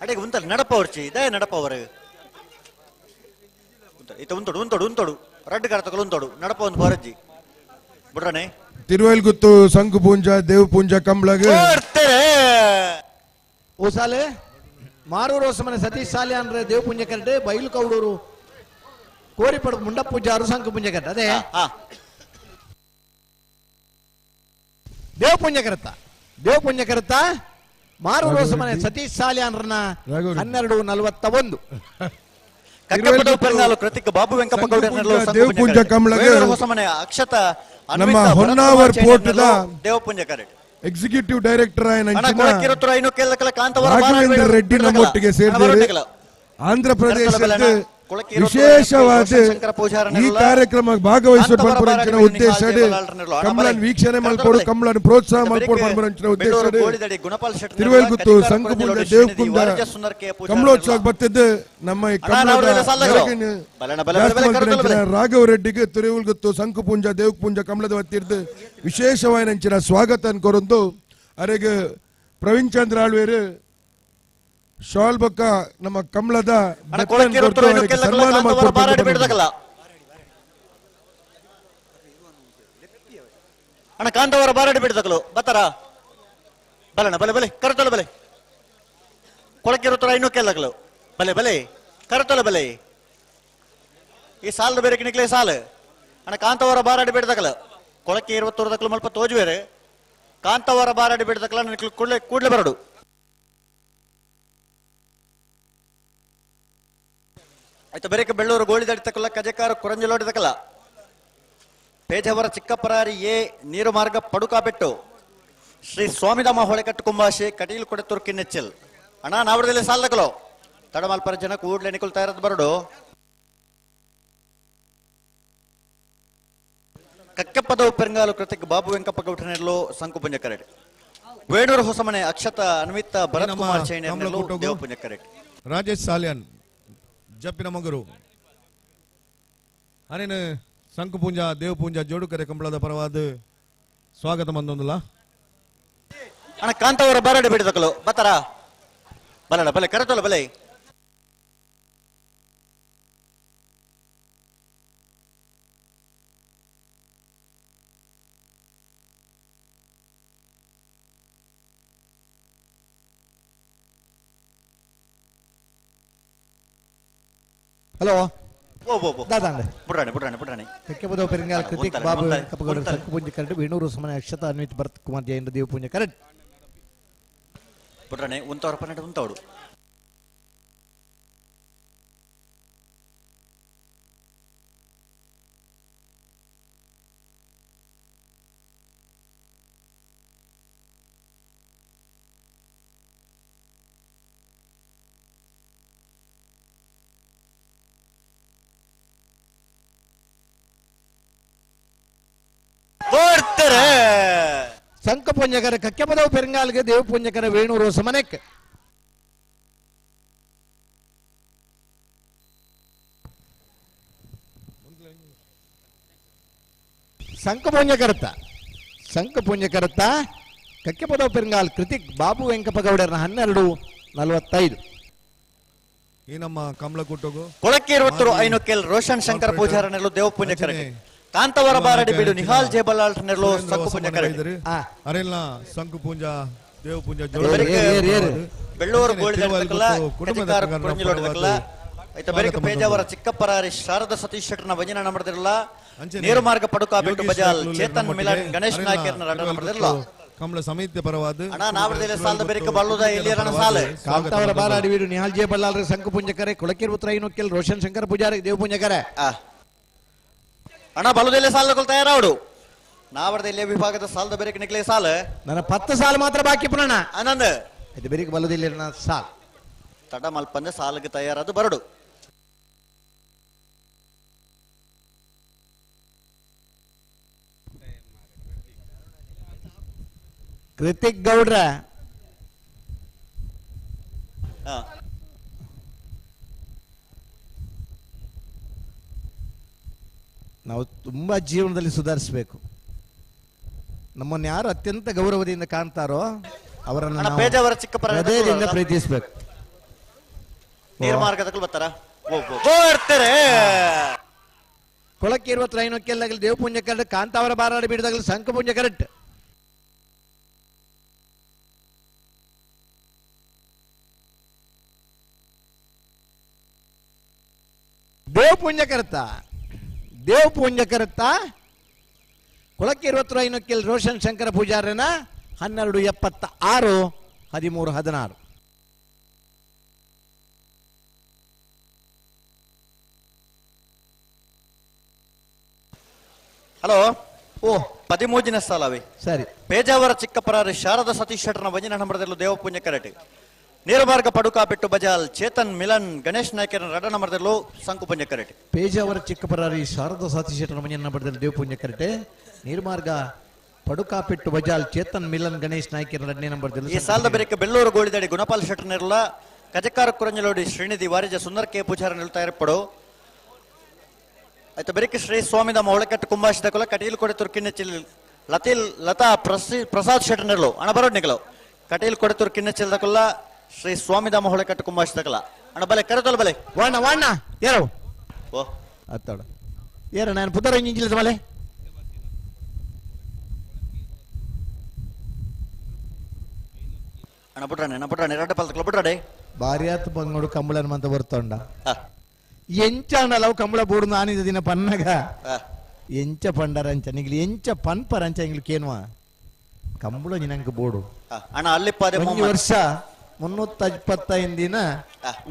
ಅಡೆಗೆ ಉಂತಲೆ ನಡಪವರ್ಚಿ ದಯ ನಡಪವರು ಇತ್ತ ಉಂತೋಡು ಉಂತೋಡು ಉಂತೋಡು ರಡ್ಡು ಕರತಕಲು ಉಂತೋಡು ನಡಪ ಒಂದು ಬರಜ್ಜಿ ಬಿಡ್ರನೆ ತಿರುವೈಲ್ಗುತ್ತು ಸಂಕು ಪೂಂಜ ದೇವ್ ಪೂಂಜ ಕಂಬ್ಳಗ್ ಓ ಸಾಲೆ ಮಾರೂರು ಹೊಸಮನೆ ಸತೀಶ್ ಸಾಲೆ ಅಂದ್ರೆ ದೇವ್ ಪುಂಜ ಕರಟೆ ಬೈಲು ಕೌಡೂರು ಕೋರಿಪಡ ಮುಂಡಪೂಜಾರು ಸಂಕು ಪುಂಜ ಕರಟೆ ಅದೇ ದೇವ್ ಪುಂಜ ಕರತ ದೇವ್ ಪುಂಜ ಕರತ ಮಾರೂರು ಹೊಸಮನೆ ಸತೀಶ್ ಸಾಲೆ ಅಂದ್ರನ್ನ 12:41. ಕಕ್ಕಪದ ಪೆರ್ನಾಲು ಕೃತಿಕ್ ಬಾಬು ವೆಂಕಪ್ಪ ಗೌಡ ದೇವ್ ಪೂಂಜ ಕಂಬ್ಳಗ್ ಹೊಸಮನೆ ಅಕ್ಷತ ನಮ್ಮ ಹೊನ್ನಾವರ್ ಪೋರ್ಟ್ ದೇವಪುಂಜ ಕರೆಟ್ ಎಕ್ಸಿಕ್ಯೂಟಿವ್ ಡೈರೆಕ್ಟರ್ ರಾಘವೇಂದ್ರ ರೆಡ್ಡಿ ನಮ್ಮೊಟ್ಟಿಗೆ ಸೇರಿದ್ದಾರೆ. ಆಂಧ್ರ ಪ್ರದೇಶದ ವಿಶೇಷವಾದ ಈ ಕಾರ್ಯಕ್ರಮ ಭಾಗವಹಿಸುವ ಉದ್ದೇಶ ಕಮಲನ್ ವೀಕ್ಷಣೆ ಮಲ್ಪೋಡು, ಕಮಲನ್ ಪ್ರೋತ್ಸಾಹ ಮಲ್ಪೋಡು ಉದ್ದೇಶ ತಿರುವೈಲ್ಗುತ್ತು ಸಂಕಪುಂಜ ದೇವಕುಂದ ಕಮಲೋತ್ಸವ ಬರ್ತಿದ್ದು ನಮ್ಮ ಈ ಕಮಲದ ರಾಘವ ರೆಡ್ಡಿಗೆ ತಿರುವಲ್ಗುತ್ತು ಸಂಕಪುಂಜ ದೇವಪುಂಜ ಕಮಲದ ವತ್ತಿರ್ದು ವಿಶೇಷವಾದ ಸ್ವಾಗತ ಅನ್ಕೊರಂದು ಅರೆಗೆ ಪ್ರವೀಣ್ ಚಂದ್ರ ಆಳ್ವೇರು ಶಾಲ್ ಬಕ್ಕ ನಮ್ಮ ಕಮಲದ ಸನ್ಮಾನ ಅಣ್ಣ ಕಾಂತವರ ಬಾರಾಡಿ ಬಿಡ್ದಕಲು ಬತ್ತಾರ ಬಲಣ ಬಲೆ ಬಲೆ ಕರತೊಲ ಬಲೆ ಕೊಳಕಿರುತ್ತರ ಇನ್ನೂ ಕೆಲ್ಲಕಲು ಬಲೆ ಬಲೆ ಕರತೊಲ ಬಲೆ ಈ ಸಾಲದ ಬೇರೆ ಕಿಣಿಕ್ಲೆ ಸಾಲು ಅಣ್ಣ ಕಾಂತವರ ಬಾರಾಡಿ ಬಿಡ್ದಕಲು ಕೊಳಕ್ಕೆ ಇರುವತ್ತೂರದಕ್ಕಲು ಮಲ್ಪ ತೋಜುವೇರು ಕಾಂತವರ ಬಾರಾಡಿ ಬಿಡ್ದಕಲ ನನಗೆ ಕೂಡಲೇ ಕೂಡಲೇ ಬರಡು. ಆಯ್ತು ಬೇರೆ ಬೆಳ್ಳೂರು ಗೋಳಿದಾಡಿ ತಕಲ್ಲ ಕಜಕಾರ ಕುರಂಜಲೋಡಿ ತಕಲ್ಲ ಪೇಜವರ ಚಿಕ್ಕಪರಾರಿ ಎ ನೀರು ಮಾರ್ಗ ಪಡುಕಾಬೆಟ್ಟು ಶ್ರೀ ಸ್ವಾಮಿಧಾಮ ಹೊಳೆಕಟ್ಟು ಕುಂಬಾಶೆ ಕಟೀಲ್ ಕೊಡೆತೂರು ಕಿನ್ನೆಚ್ಚಲ್ ಅಣ್ಣ ನಾವಡದಲ್ಲಿ ಸಾಲದಕಲೋ ತಡಮಲ್ಪರ ಜನ ಕೂಡ್ಲೆ ನಿಕುಲ್ ತಯಾರದ ಬರಡು. ಕಕ್ಕಪ್ಪದ ಪೆರಂಗಾಲು ಕೃತಿಕ್ ಬಾಬು ವೆಂಕಪ್ಪ ಗೌಠನೆಲ್ಲೋ ಸಂಕುಪುಂಜ ಕರೆಡ್ ವೇಣೂರು ಹೊಸಮನೆ ಅಕ್ಷತ ಅನ್ವಿತ ಭರತ್ ಕುಮಾರ್ ಚೈನೆಲ್ಲೋ ದೇವಪುಂಜ ಕರೆಡ್ ರಾಜೇಶ್ ಸಾಲಿಯನ್ ಜಪ್ಪಿನ ಮಗರು ಅನೇನು ಸಂಕುಪೂಂಜ ದೇವಪೂಂಜ ಜೋಡುಕರೆ ಕಂಬಳದ ಪರವಾದ ಸ್ವಾಗತ ಮಂದೊಂದುಲ ಅಣ್ಣ ಕಾಂತವರ ಬರಡು ಬಿಡದಕಲು ಬತ್ತಾರ ಬಲಣ ಬಲೆ ಕರತೊಲ ಬಲೆ ಹಲೋ ಕೃತಿಕ್ ಬಾಬು ವೆಂಕಪ್ಪಗೌಡರ ಸಂಕುಪುಂಜ ಕರಡು ವೇಣೂರು ಸಮನೆ ಅಕ್ಷತ ಅನ್ವಿತ್ ಭರತ್ ಕುಮಾರ್ ಜೈನ್ ದೇವಪುಂಜ ಕರಡ್ ಬುಡ್ರಾಣೆ ಉಂತವರ ಪನ್ನಡ ಉಂತವಡು ಸಂಕಪುಂಜಕರ ಕಕ್ಕೆಪದವು ಪೆರಂಗಾಲ್ಗೆ ದೇವಪುಂಜಕರ ವೇಣೂರು ಸಮನೆಕ್ ಸಂಕಪುಂಜಕರತ್ತ ಸಂಕಪುಂಜಕರತ್ತ ಕಕ್ಕೆಪದವು ಪೆರಂಗಾಲ್ ಕೃತಿಕ್ ಬಾಬು ವೆಂಕಪ್ಪ ಗೌಡರನ 12:45. ಈ ನಮ್ಮ ಕಮಲಕೂಟಗು ಕೊಳಕ್ಕೆ ಇರುವತ್ತರು ಐನೋಕೆಲ್ ರೋಷನ್ ಶಂಕರ್ ಪೂಜಾರನೆಲ್ಲೋ ದೇವಪುಂಜಕರ ಕಾಂತವರ ಬಾರಡಿ ಬೀಡು ನಿಹಾಲ್ ಜೇಬಲಾಲ್ ನೆರ್ಲೋ ಸಂಕು ಪುಂಜ ಕರೆಡ್ ಅರೆಲ್ಲ ಸಂಕು ಪೂಂಜ ದೇವ ಪೂಂಜ ಬೆಳ್ಳೂರು ಗೋಳಿದಕಲ ಕಜಿಕಾರ ಕುರಂಜಲೋಡಿದಕಲ ಆಯ್ತು ಬೇರೆ ಪೇಜಾವರ ಚಿಕ್ಕಪ್ಪರಾರಿ ಶಾರದಾ ಸತೀಶ್ ಶೆಟ್ಟರ್ನ ಭಜನೆ ಮಾಡಿದಿರಲ್ಲ ನೇರು ಮಾರ್ಗ ಪಡುಕಾ ಬೆಟ್ಟು ಬಜಾಲ್ ಚೇತನ್ ಮಿಲನ್ ಗಣೇಶ್ ನಾಯ್ಕರ್ನ ರಡನ ಮಾಡಿದಿರಲ್ಲ ಕಮಲ ಸಮಿತಿ ಪರವಾದ ಅಣ್ಣ ನಾವಡದಲ್ಲಿ ಸಾಲದ ಬೇರೆ ಬಲ್ಲುದ ಎಲ್ಲಿಯರಣ ಸಾಲ ಕಾಂತವರ ಬಾರಾಡಿ ಬೀಡು ನಿಹಾಲ್ ಜೇಬಲಾಲ್ ಸಂಕು ಪುಂಜಕರೆ ಕೊಳಕಿರುತ್ರ ಐನೋಕೆಲ್ ರೋಷನ್ ಶಂಕರ್ ಪೂಜಾರಿ ದೇವ ಪುಂಜಕರೆ ಅಣ್ಣ ಬಲದಲ್ಲೇ ಸಾಲ ತಯಾರಾವಡು ನಾವಡದಲ್ಲಿ ವಿಭಾಗದ ಸಾಲದ ಬೇರೆ ನಿಕ್ಲೆ ಸಾಲ ನನ್ನ 10 ಸಾಲ ಮಾತ್ರ ಬಾಕಿ ಪುನಃ ಆನಂದ್ ಇದು ಬೇರೆ ಬಲದಿಲ್ಲ ಸಾಲ್ ತಡ ಮಲ್ಪಂದ ಸಾಲಿಗೆ ತಯಾರಾದ ಬರಡು. ಕೃತಿಕ್ ಗೌಡ್ರ ನಾವು ತುಂಬ ಜೀವನದಲ್ಲಿ ಸುಧಾರಿಸಬೇಕು. ನಮ್ಮನ್ನು ಯಾರು ಅತ್ಯಂತ ಗೌರವದಿಂದ ಕಾಣ್ತಾರೋ ಅವರನ್ನು ಪೇಜಾವರ ಚಿಕ್ಕ ಹೃದಯದಿಂದ ಪ್ರೀತಿಸಬೇಕು. ನೀರ್ಮಾರ್ಗದಕ್ಕೂ ಬರ್ತಾರ ಬರ್ತಾರೆ. ಕೊಳಕ್ಕೆ ಇರುವ ತ್ರೈನೊಕ್ಕೆಲ್ಲಾಗಲಿ ದೇವಪುಂಜ ಕರೆಕ್ಟ್, ಕಾಂತಾವರ ಬಾರಾಡಿ ಬೀಡದಾಗಲಿ ಸಂಕಪುಂಜ ಕರೆಕ್ಟ್. ದೇವಪುಂಜ ಕರೆತ, ದೇವಪುಂಜ ಕರೆತ. ಕೊಳಕ್ಕೆ ಇರುವ ತ್ರೈನೊಕ್ಕೆಲ್ ರೋಷನ್ ಶಂಕರ ಪೂಜಾರನ 12:76, 13:16. ಹಲೋ, ಓ 13ನೇ ಸಾಲವೇ ಸರಿ. ಪೇಜಾವರ ಚಿಕ್ಕಪರಾರಿ ಶಾರದಾ ಸತೀಶ್ ಶೆಟ್ಟರ್ನ ವಜನ ನಂಬರದಲ್ಲೂ ದೇವಪುಣ್ಯ ಕರಟೆ. ನೀರುಮಾರ್ಗ ಪಡುಕಾಪೆಟ್ಟು ಬಜಾಲ್ ಚೇತನ್ ಮಿಲನ್ ಗಣೇಶ್ ನಾಯ್ಕರ ರಡ ನಂಬರದಲ್ಲೂ ಸಂಕುಪುಂಜ ಕರಟೆ. ಪೇಜಾವರ ಚಿಕ್ಕಪರಾರಿ ಶಾರದಾ ಸತೀಶ್ ಶೆಟ್ಟರ್ನ ವಜನ ನಂಬರದಲ್ಲಿ ದೇವಪುಣ್ಯ ಕರಟೆ. ನೀರ್ಮಾರ್ಗ ಪಡುಕಾಪೆಟ್ಟು ಬಜಾಲ್ ಚೇತನ್ ಮಿಲನ್ ಗಣೇಶ್ ನಾಯ್ಕರ ಎರಡನೇ ನಂಬರದಲ್ಲಿ. ಈ ಸಾಲದ ಬೆರಕೆ ಬೆಳ್ಳೂರು ಗೋಳಿದಡಿ ಗುಣಪಾಲ್ ಶೆಟ್ಟರ್ನಿರಲ ಕಜಕಾರ ಕುರಂಜಲೋಡಿ ಶ್ರೀನಿಧಿ ವಾರಿಜ ಸುಂದರ್ ಕೆ ಪೂಜಾರ ನಿಲ್ತಾ ಇರಪಡು. ಆಯ್ತು ಬೆರಕೆ ಶ್ರೀ ಸ್ವಾಮಿದ ಮೊಳಕಟ್ಟು ಕುಂಬಾಶಿದ ಕುಲ ಕಟೀಲ್ ಕೊಡೆ ತುರ್ಕಿನ ಚಿಲ್ ಲತೀಲ್ ಲತಾ ಪ್ರಸಾದ್ ಶೆಟ್ಟರ್ನಿರ್ಲು ಅಣ ಬರೋಡ್ ನಿಗಲು. ಕಟೀಲ್ ಕೊಡೆ ತುರ್ಕಿನ ಚಿಲ್ದ ಕುಲ್ಲ ಶ್ರೀ ಸ್ವಾಮಿದ ಮೊಳಕಟ್ಟು ಕುಂಬಾಶಿದ ಕುಲ ಅಣ ಬಲೆ ಕರೆತೋಲ್ ಬಲೆ ವಾಣ ವಾಣ ಏರೋ ಓ ಅತ್ತಾಡ ಏರ ನಾನು ಪುತರ ಇಂಜಿಲ್ ಬಲೆ ಅಣ್ಣ ಬುಡ್ರಾಣೆ ಅಣ್ಣ ಬುಡ್ರಾಣೆ ರಡ್ಡ ಪಲ್ತಕ್ಲ ಬುಡ್ರಾಡೆ ಭಾರ್ಯಾತ್ ಬಂಗೋಡು ಕಂಬಳನ್ ಮಂತ ಬರ್ತೊಂಡ ಎಂಚ ಅಣ್ಣಲವು ಕಂಬಳ ಬೋಡು ನಾನಿದ ದಿನ ಪನ್ನಗ ಎಂಚ ಪಂಡರಂಚ ನಿಗ್ಲಿ ಎಂಚ ಪನ್ಪರಂಚ ಇಂಗ್ಲಿ ಕೇನುವ ಕಂಬಳ ನಿನಂಕ ಬೋಡು ಅಣ್ಣ ಅಲ್ಲಿಪ್ಪ ಒಂಜಿ ವರ್ಷ 325 ದಿನ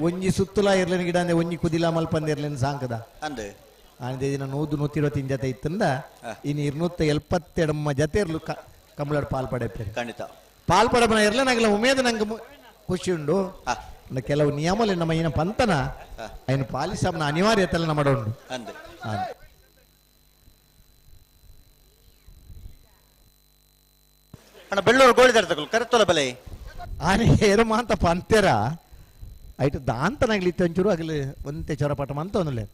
ಒಂಜಿ ಸುತ್ತಲ ಇರ್ಲೇನು ಗಿಡ ಅಂದ್ರೆ ಒಂಜಿ ಕುದಿಲ ಮಲ್ಪಂದ ಇರ್ಲೇನು ಸಾಂಕದ ಅಂದೆ ಆನದೇ ದಿನ 100-120 ಜತೆ ಇತ್ತಂದ ಇನ್ನು 272 ಜತೆ ಇರ್ಲು ಕಂಬಳಡ್ ಪಾಲ್ ಪಡೆಪೇರು ಖಂಡಿತ ಪಾಲ್ ಪಡಪನ ಇರ್ಲ ನಂಗೆ ಉಮೇದ ನಂಗೆ ಖುಷಿ ಉಂಡು. ಕೆಲವು ನಿಯಮలు ನಮ್ಮ ಈನ ಪಂತನ ఆయన ಪಾಲಿಸಮ್ನ ಅನಿವಾರ್ಯತೆಲ್ಲ ನಮ್ಮ ಉಂಡು. ಅಣ್ಣ ಬೆಳ್ಳೂರು ಗೋಳಿದಾರ ಕರೆತೋಲ ಬಲೆ ಆನೆ ಏರು ಮಾಂತ ಪಂತೆರ ಐಟು ದಾಂತನಾಗ್ಲಿ ಇತ್ತು ಆಗಲಿ ಒಂತೆ ಚೊರಪಟ ಮಂತ ಒಂದುಲೆ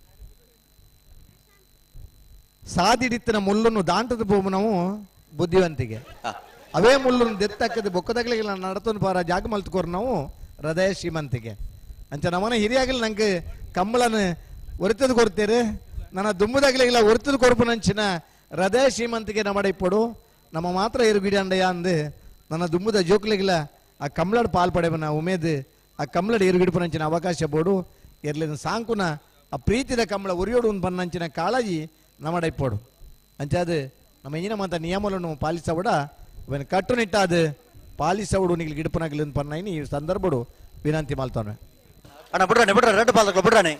ಸಾದಿಡಿತ್ತಿನ ಮುಲ್ಲನ್ನು ದಾಂತದ ಭೂಮು ನಾವು ಬುದ್ಧಿವಂತಿಗೆ ಅವೇ ಮುಲ್ಲನ್ನು ದೆತ್ತಕ್ಕದ ಬೊಕ್ಕದಾಗ್ಲಿಲ್ಲ ನಡತೊಂದು ಪಾರ ಜಾಗ ಮಲ್ತ್ಕೋರ್ ನಾವು ಹೃದಯ ಶ್ರೀಮಂತಿಗೆ ಅಂಚ ನಮ್ಮನೆ ಹಿರಿಯಾಗಲಿ ನಂಗೆ ಕಂಬಳನ ಒರಿತದ ಕೊಡ್ತೇರೆ ನನ್ನ ದುಮ್ಮದಾಗ್ಲಿಲ್ಲ ಒರಿತದ ಕೊರ್ಪುನಂಚಿನ ಹೃದಯ ಶ್ರೀಮಂತಿಗೆ ನಮ್ಮಡ ಇಪ್ಪಡು ನಮ್ಮ ಮಾತ್ರ ಇರು ಗಿಡಂಡಯ್ಯ ಅಂದು ನನ್ನ ದುಮ್ಮದ ಜೋಕ್ಲಿಗಿಲ್ಲ ಆ ಕಂಬಳಡ್ ಪಾಲ್ ಪಡೆವನ ಉಮೇದ್ ಆ ಕಂಬಳಡ್ ಇರುಗಿಡ್ಪುನಂಚಿನ ಅವಕಾಶ ಬೋಡು ಎರ್ಲಿನ ಸಾಂಕುನ ಆ ಪ್ರೀತಿದ ಕಂಬಳ ಉರಿಯೋಡು ಬನ್ನಂಚಿನ ಕಾಳಜಿ ನಮ್ಮಡ ಇಪ್ಪಡು ಅಂಚ ಅದು ನಮ್ಮ ಇಂಜಿನ ಮಾತ ನಿಯಮలను ಪಾಲಿಸವಡ ಅವನ ಕಟ್ಟುನಿಟ್ಟಾದ ಪಾಲಿಸವಡು ನಿಗ್ಲಿ ಗಿಡಪನಾಗಲಿ ಪನ್ನ ಈ ಸಂದರ್ಭಡು ವಿನಂತಿ ಮಾಡ್ತಾನೆ. ಅಣ್ಣ ಬಿಡ್ರಾಣೆ ಬಿಡ್ರ ರೆಡ್ ಪಾಲ್ ಬಿಡ್ರಾಣೆ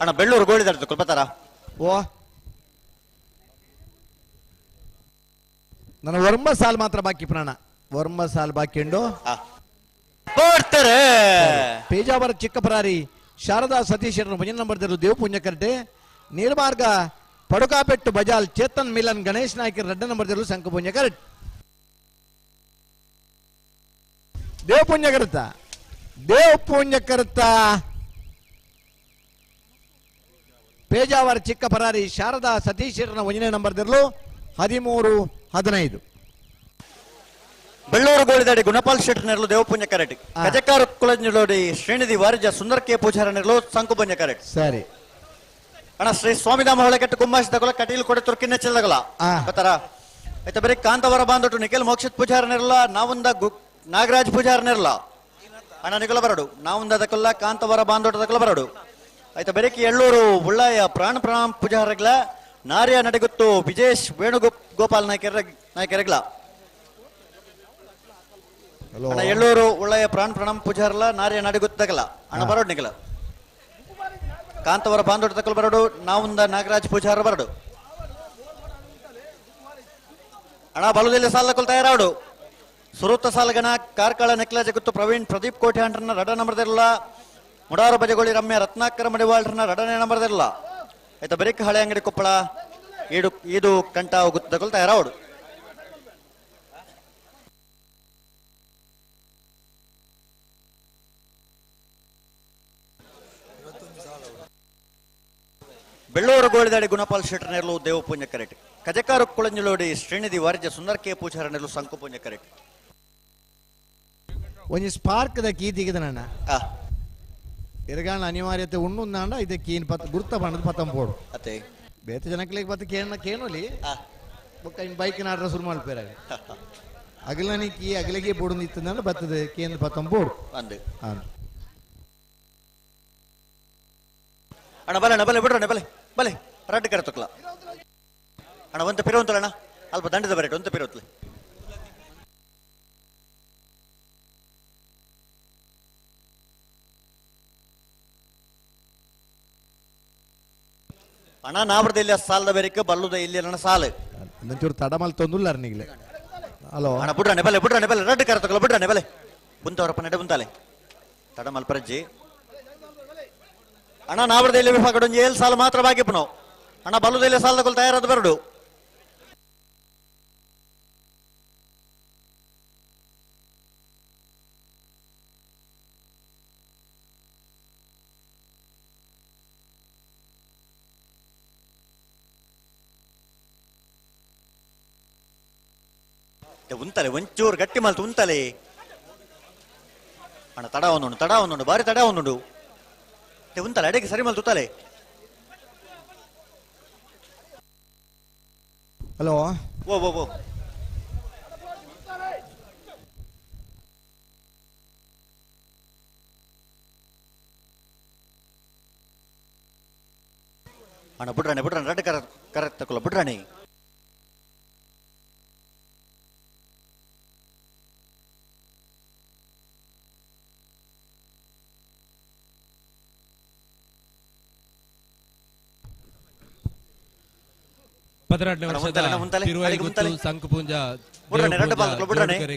ಅಣ್ಣ ಬೆಳ್ಳೂರು ಗೋಳಿದಾರ ಕುಲ್ಪತಾರ ಓ ನನ್ನ ವರ್ಮ ಸಾಲ್ ಮಾತ್ರ ಬಾಕಿ ಪ್ರಾಣ ವರ್ಮ ಸಾಲ್ ಬಾಕಿ ಉಂಡು. ಬರ್ತಾರೆ ಪೇಜಾವರ ಚಿಕ್ಕಪರಾರಿ ಶಾರದಾ ಸತೀಶ್ ಭಜನ number ದೇವಪುಂಜ karate. ನೀರ್ಮಾರ್ಗ ಪಡುಕಾಪೆಟ್ಟು Bajal Chetan Milan Ganesh Naik ರಡ್ಡ number ಸಂಕಪುಂಜ ಕರಟ್. ದೇವಪುಂಜ ಕರತ ದೇವಪುಂಜ ಕರತ Pejawar ಚಿಕ್ಕಪರಾರಿ Sharada Satish ಒಂದನೇ ನಂಬರ್ 13:15. ಬೆಳ್ಳೂರು ಗೋಳಿದಾಡಿ ಗುಣಪಾಲ್ ಶೆಟ್ಟರ್ ನೆರಳು ದೇವಪುಂಜ ಕರಟಿ. ಕಜಕಾರ ಕುಲಂಜಲೋಡಿ ಶ್ರೀನಿಧಿ ವಾರಿಜ ಸುಂದರ್ ಕೆ ಪೂಜಾರ ನೆರಳು ಸಂಕುಪುಂಜ ಕರಟಿ. ಸರಿ ಅಣ್ಣ ಶ್ರೀ ಸ್ವಾಮಿಧಾಮ ಹೊಳಕೆಟ್ಟು ಕುಂಬಾಶಿದಗಲ ಕಟೀಲ್ ಕೊಡೆ ತುರ್ಕಿನ ಚೆಲ್ಲಗಲ ಗೊತ್ತಾರ ಆಯ್ತಾ ಬರೀ ಕಾಂತವರ ಬಾಂಧೊಟ್ಟು ನಿಖಿಲ್ ಮೋಕ್ಷಿತ್ ಪೂಜಾರ ನೆರಲ ನಾವುಂದ ನಾಗರಾಜ್ ಪೂಜಾರ ನೆರಲ ಅಣ್ಣ ನಿಖಲ ಬರಡು ನಾವುಂದ ದಕಲ್ಲ ಕಾಂತವರ ಬಾಂಧೊಟ್ಟದಕಲ ಬರಡು ಆಯ್ತಾ ಬೆರಕಿ ಎಳ್ಳೂರು ಉಳ್ಳಾಯ ಪ್ರಾಣ ಪ್ರಾಣ ಪೂಜಾರಗ್ಲ ನಾರ್ಯ ನಡೆಗುತ್ತು ವಿಜೇಶ್ ವೇಣುಗೋಪಾಲ್ ನಾಯ್ಕರಗ್ಲ ಅಣ್ಣ ಎಳ್ಳೂರು ಉಳ್ಳಾಯ ಪ್ರಾಣ ಪ್ರಣಾಮ್ ಪೂಜಾರಲ ನಾರ್ಯ ನಡೆಗುತ್ತಗಲ ಅಣ್ಣ ಬರೋಡ್ ನಿಖಲ ಕಾಂತವರ ಬಾಂಧೊಟ್ಟ ತಕಲ್ ಬರಡು ನಾವುಂದ ನಾಗರಾಜ್ ಪೂಜಾರ ಬರಡು ಅಣ್ಣ ಬಲುದಲ್ಲಿ ಸಾಲ ಕೊಲ್ ತಯಾರಾಡು ಸುರುತ್ತ ಸಾಲಗಣ ಕಾರ್ಕಳ ನೆಕ್ಲ ಜಗುತ್ತು ಪ್ರವೀಣ್ ಪ್ರದೀಪ್ ಕೋಟೆ ಹಂಡ್ರನ್ನ ರಡ ನಂಬರ್ದಿರಲ್ಲ ಮುಡಾರು ಬಜಗೋಳಿ ರಮ್ಯ ರತ್ನಾಕರ ಮಡಿವಾಳ್ರನ್ನ ರಡನೇ ನಂಬರ್ದಿರಲ್ಲ ಆಯ್ತಾ ಬರೀಕ್ ಹಳೆ ಅಂಗಡಿ ಕೊಪ್ಪಳ ಈಡು ಈದು ಕಂಠ ಗುತ್ತಕೊಲ್ ತಯಾರಾವಡು. ಬೆಳ್ಳೂರು ಗೋಳಿದಾಡಿ ಗುಣಪಾಲ್ ಶೆಟ್ಟರ್ನೆರ್ಲು ದೇವಪೂಂಜ ಕರೆಟ್ ಕಜಕಾರ ಕುಳಂಜಲೋಡಿ ಶ್ರೀನಿಧಿ ವಾರಿಜ ಸುಂದರ್ ಕೆ ಪೂಜಾರನೆರ್ಲು ಸಂಕುಪೂಂಜ ಕರೆಟ್ ಒಂಜಿ ಸ್ಪಾರ್ಕ್ ದ ಕೀ ತೆಗೆದನಣ್ಣ ಎರಗಾಣ ಅನಿವಾರ್ಯತೆ ಉಣ್ಣುಂದಾಂಡ ಇದೆ ಕೀನ್ ಪತ್ ಗುರ್ತ ಬಣ್ಣದ ಪತಂ ಪೋಡು ಅತ್ತೆ ಬೇತೆ ಜನಕ್ಲೆಗ್ ಬತ್ತ ಕೇಣ ಕೇನೊಲಿ ಬೊಕ್ಕ ಇನ್ ಬೈಕ್ ನಾಡ್ರ ಶುರು ಮಲ್ಪೇರ ಅಗಲನಿ ಕೀ ಅಗಲಿಗೆ ಬೋಡು ನಿತ್ತಂದಾಂಡ ಬತ್ತದೆ ಕೇಂದ್ರ ಪತಂ ಪೋಡು ಅಂದು ಅಣ್ಣ ಬಲೆ ಅಣ್ಣ ಬಲೆ ಬಿಡ್ರಣ್ಣ ಬಲೆ ಬಲೆ ರಡ್ಡು ಕರೆ ತುಕ್ಲ ಅಣ್ಣ ಒಂತ ಪಿರೋಂತಲ್ಲ ಅಣ್ಣ ಅಲ್ಪ ದಂಡದ ಬರೇಟು ಒಂತ ಪಿರೋತ್ಲೆ ಅಣ್ಣ ನಾವ್ರದ ಇಲ್ಲಿ ಸಾಲದ ಬೇರಿಕೆ ಬಲ್ಲುದ ಇಲ್ಲಿ ಅಣ್ಣ ಸಾಲು ಒಂಚೂರು ತಡ ಮಲ್ ತೊಂದುಲ್ಲಾರ ನಿಗ್ಲೆ ಹಲೋ ಅಣ್ಣ ಬಿಡ್ರಣ್ಣ ಬಲೆ ಬಿಡ್ರಣ್ಣ ಬಲೆ ರಡ್ಡು ಕರೆ ತುಕ್ಲ ಬಿಡ್ರಣ್ಣ ಬಲೆ ಬುಂತವರಪ್ಪ ನಡೆ ಬುಂತಾಲೆ ತಡ ಮಲ್ಪರಜ್ಜಿ ಅಣ್ಣ ನಾವ್ರದ ಇಲ್ಲಿ ವಿಭಾಗ ಒಂಜಿ ಏಳು ಸಾಲು ಮಾತ್ರ ಬಾಕಿ ಪುನೋ ಅಣ್ಣ ಬಲ್ಲುದ ಇಲ್ಲಿ ಸಾಲದ ಕೊಲ್ ತಯಾರಾದ ಬರಡು ಉಂತಲೆ ಒಂಚೂರು ಗಟ್ಟಿ ಮಲ್ತು ಉಂತಲೆ ಅಣ್ಣ ತಡ ಒಂದುಂಡು ತಡ ಒಂದುಂಡು ಬಾರಿ ತಡ ಒಂದುಂಡು ಉಂತಲೆ ಅಡಿಗೆ ಸರಿ ಮಲ್ತು ಉತ್ತಲೆ ಹಲೋ ಓ ಓ ಓ ಅಣ್ಣ ಬಿಡ್ರಣ್ಣ ಬಿಡ್ರಣ್ಣ ರಡ್ಡು ಕರ ಕರೆಕ್ಟ್ ತಕೊಲ್ಲ ಬಿಡ್ರಣ್ಣ ಪದರಾಡ್ನೇ ವರ್ಷದ ತಿರುವೈಗುತ್ತು ಸಂಕುಪೂಂಜ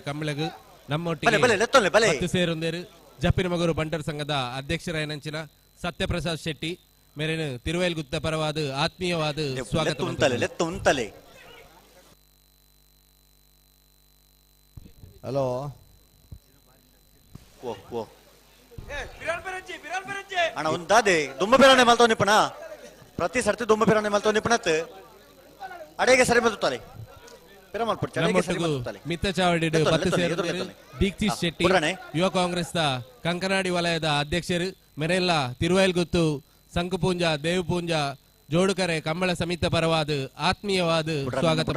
ಕಮ್ಮಳಗು ನಮ್ಮೊಟ್ಟಿಗೆ ಸೇರೊಂದೇರು ಜಪ್ಪಿನ ಮಗರು ಬಂಟರ್ ಸಂಘದ ಅಧ್ಯಕ್ಷರಾಯನಂಚಿನ ಸತ್ಯಪ್ರಸಾದ್ ಶೆಟ್ಟಿ ಮೇರೇನು ತಿರುವೈಲ್ಗುತ್ತ ಪರವಾದ ಆತ್ಮೀಯವಾದ ಸ್ವಾಗತ. ಹಲೋ ಅಣ್ಣ ಒಂದಾದೆ ದುಂಬ ಬಿರಾಣೆ ಮಲ್ತೋ ನಿಪ್ಪಣ ಪ್ರತಿ ಸರ್ತಿ ದುಂಬ ಬಿರಾಣೆ ಮಲ್ತೋ ನಿಪ್ಪಣತ್ ಅಡೇಗೆ ಸರಿ ಮಲ್ತುತ್ತಾರೆ ದೀಕ್ಷಿತ್ ಶೆಟ್ಟಿ ಯುವ ಕಾಂಗ್ರೆಸ್ ಕಂಕನಾಡಿ ವಲಯದ ಅಧ್ಯಕ್ಷರು ಮೆರೆಲ್ಲ ತಿರುವೈಲ್ಗುತ್ತು ಸಂಕುಪೂಂಜ ದೇವಪೂಂಜ ಜೋಡುಕರೆ ಕಂಬಳ ಸಮಿತ ಪರವಾದ ಆತ್ಮೀಯವಾದ ಸ್ವಾಗತ.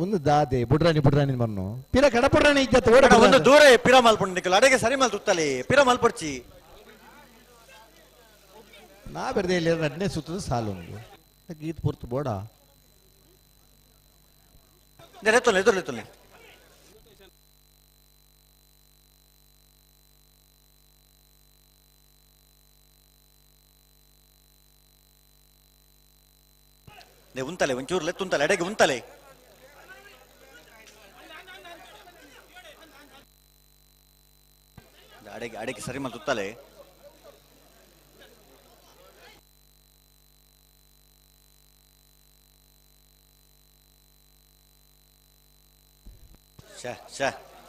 ಒಂದು ದಾದೆ ಬುಡ್ರಾಣಿ ಬುಡ್ರಾಣಿ ಮನ್ನು ಪಿರ ಕಡಪುಡ್ರಾಣಿ ಇಜ್ಜತ್ ಓಡ ಒಂದು ದೂರ ಪಿರ ಮಲ್ಪುಂಡು ಅಡೇಗೆ ಸರಿ ಮಲ್ತುತ್ತಲೆ ಪಿರ ಮಲ್ಪೊಡ್ಚಿ ನಾ ಬೆರ್ದೆ ಇಲ್ಲಿ ರಡ್ನೇ ಸುತ್ತದ ಸಾಲು ಒಂದು ಗೀತ್ ಪೂರ್ತಿ ಬೋಡ ಎತ್ತೊಲ್ಲೆ ಎದುರು ಎತ್ತೊಲ್ಲೆ ಉಂತಲೆ ಒಂಚೂರು ಲೆತ್ತುಂತಲೆ ಅಡೆಗೆ ಉಂತಲೆ ಅಡೆಗೆ ಅಡೆಗೆ ಸರಿ ಮಲ್ತುತ್ತಲೆ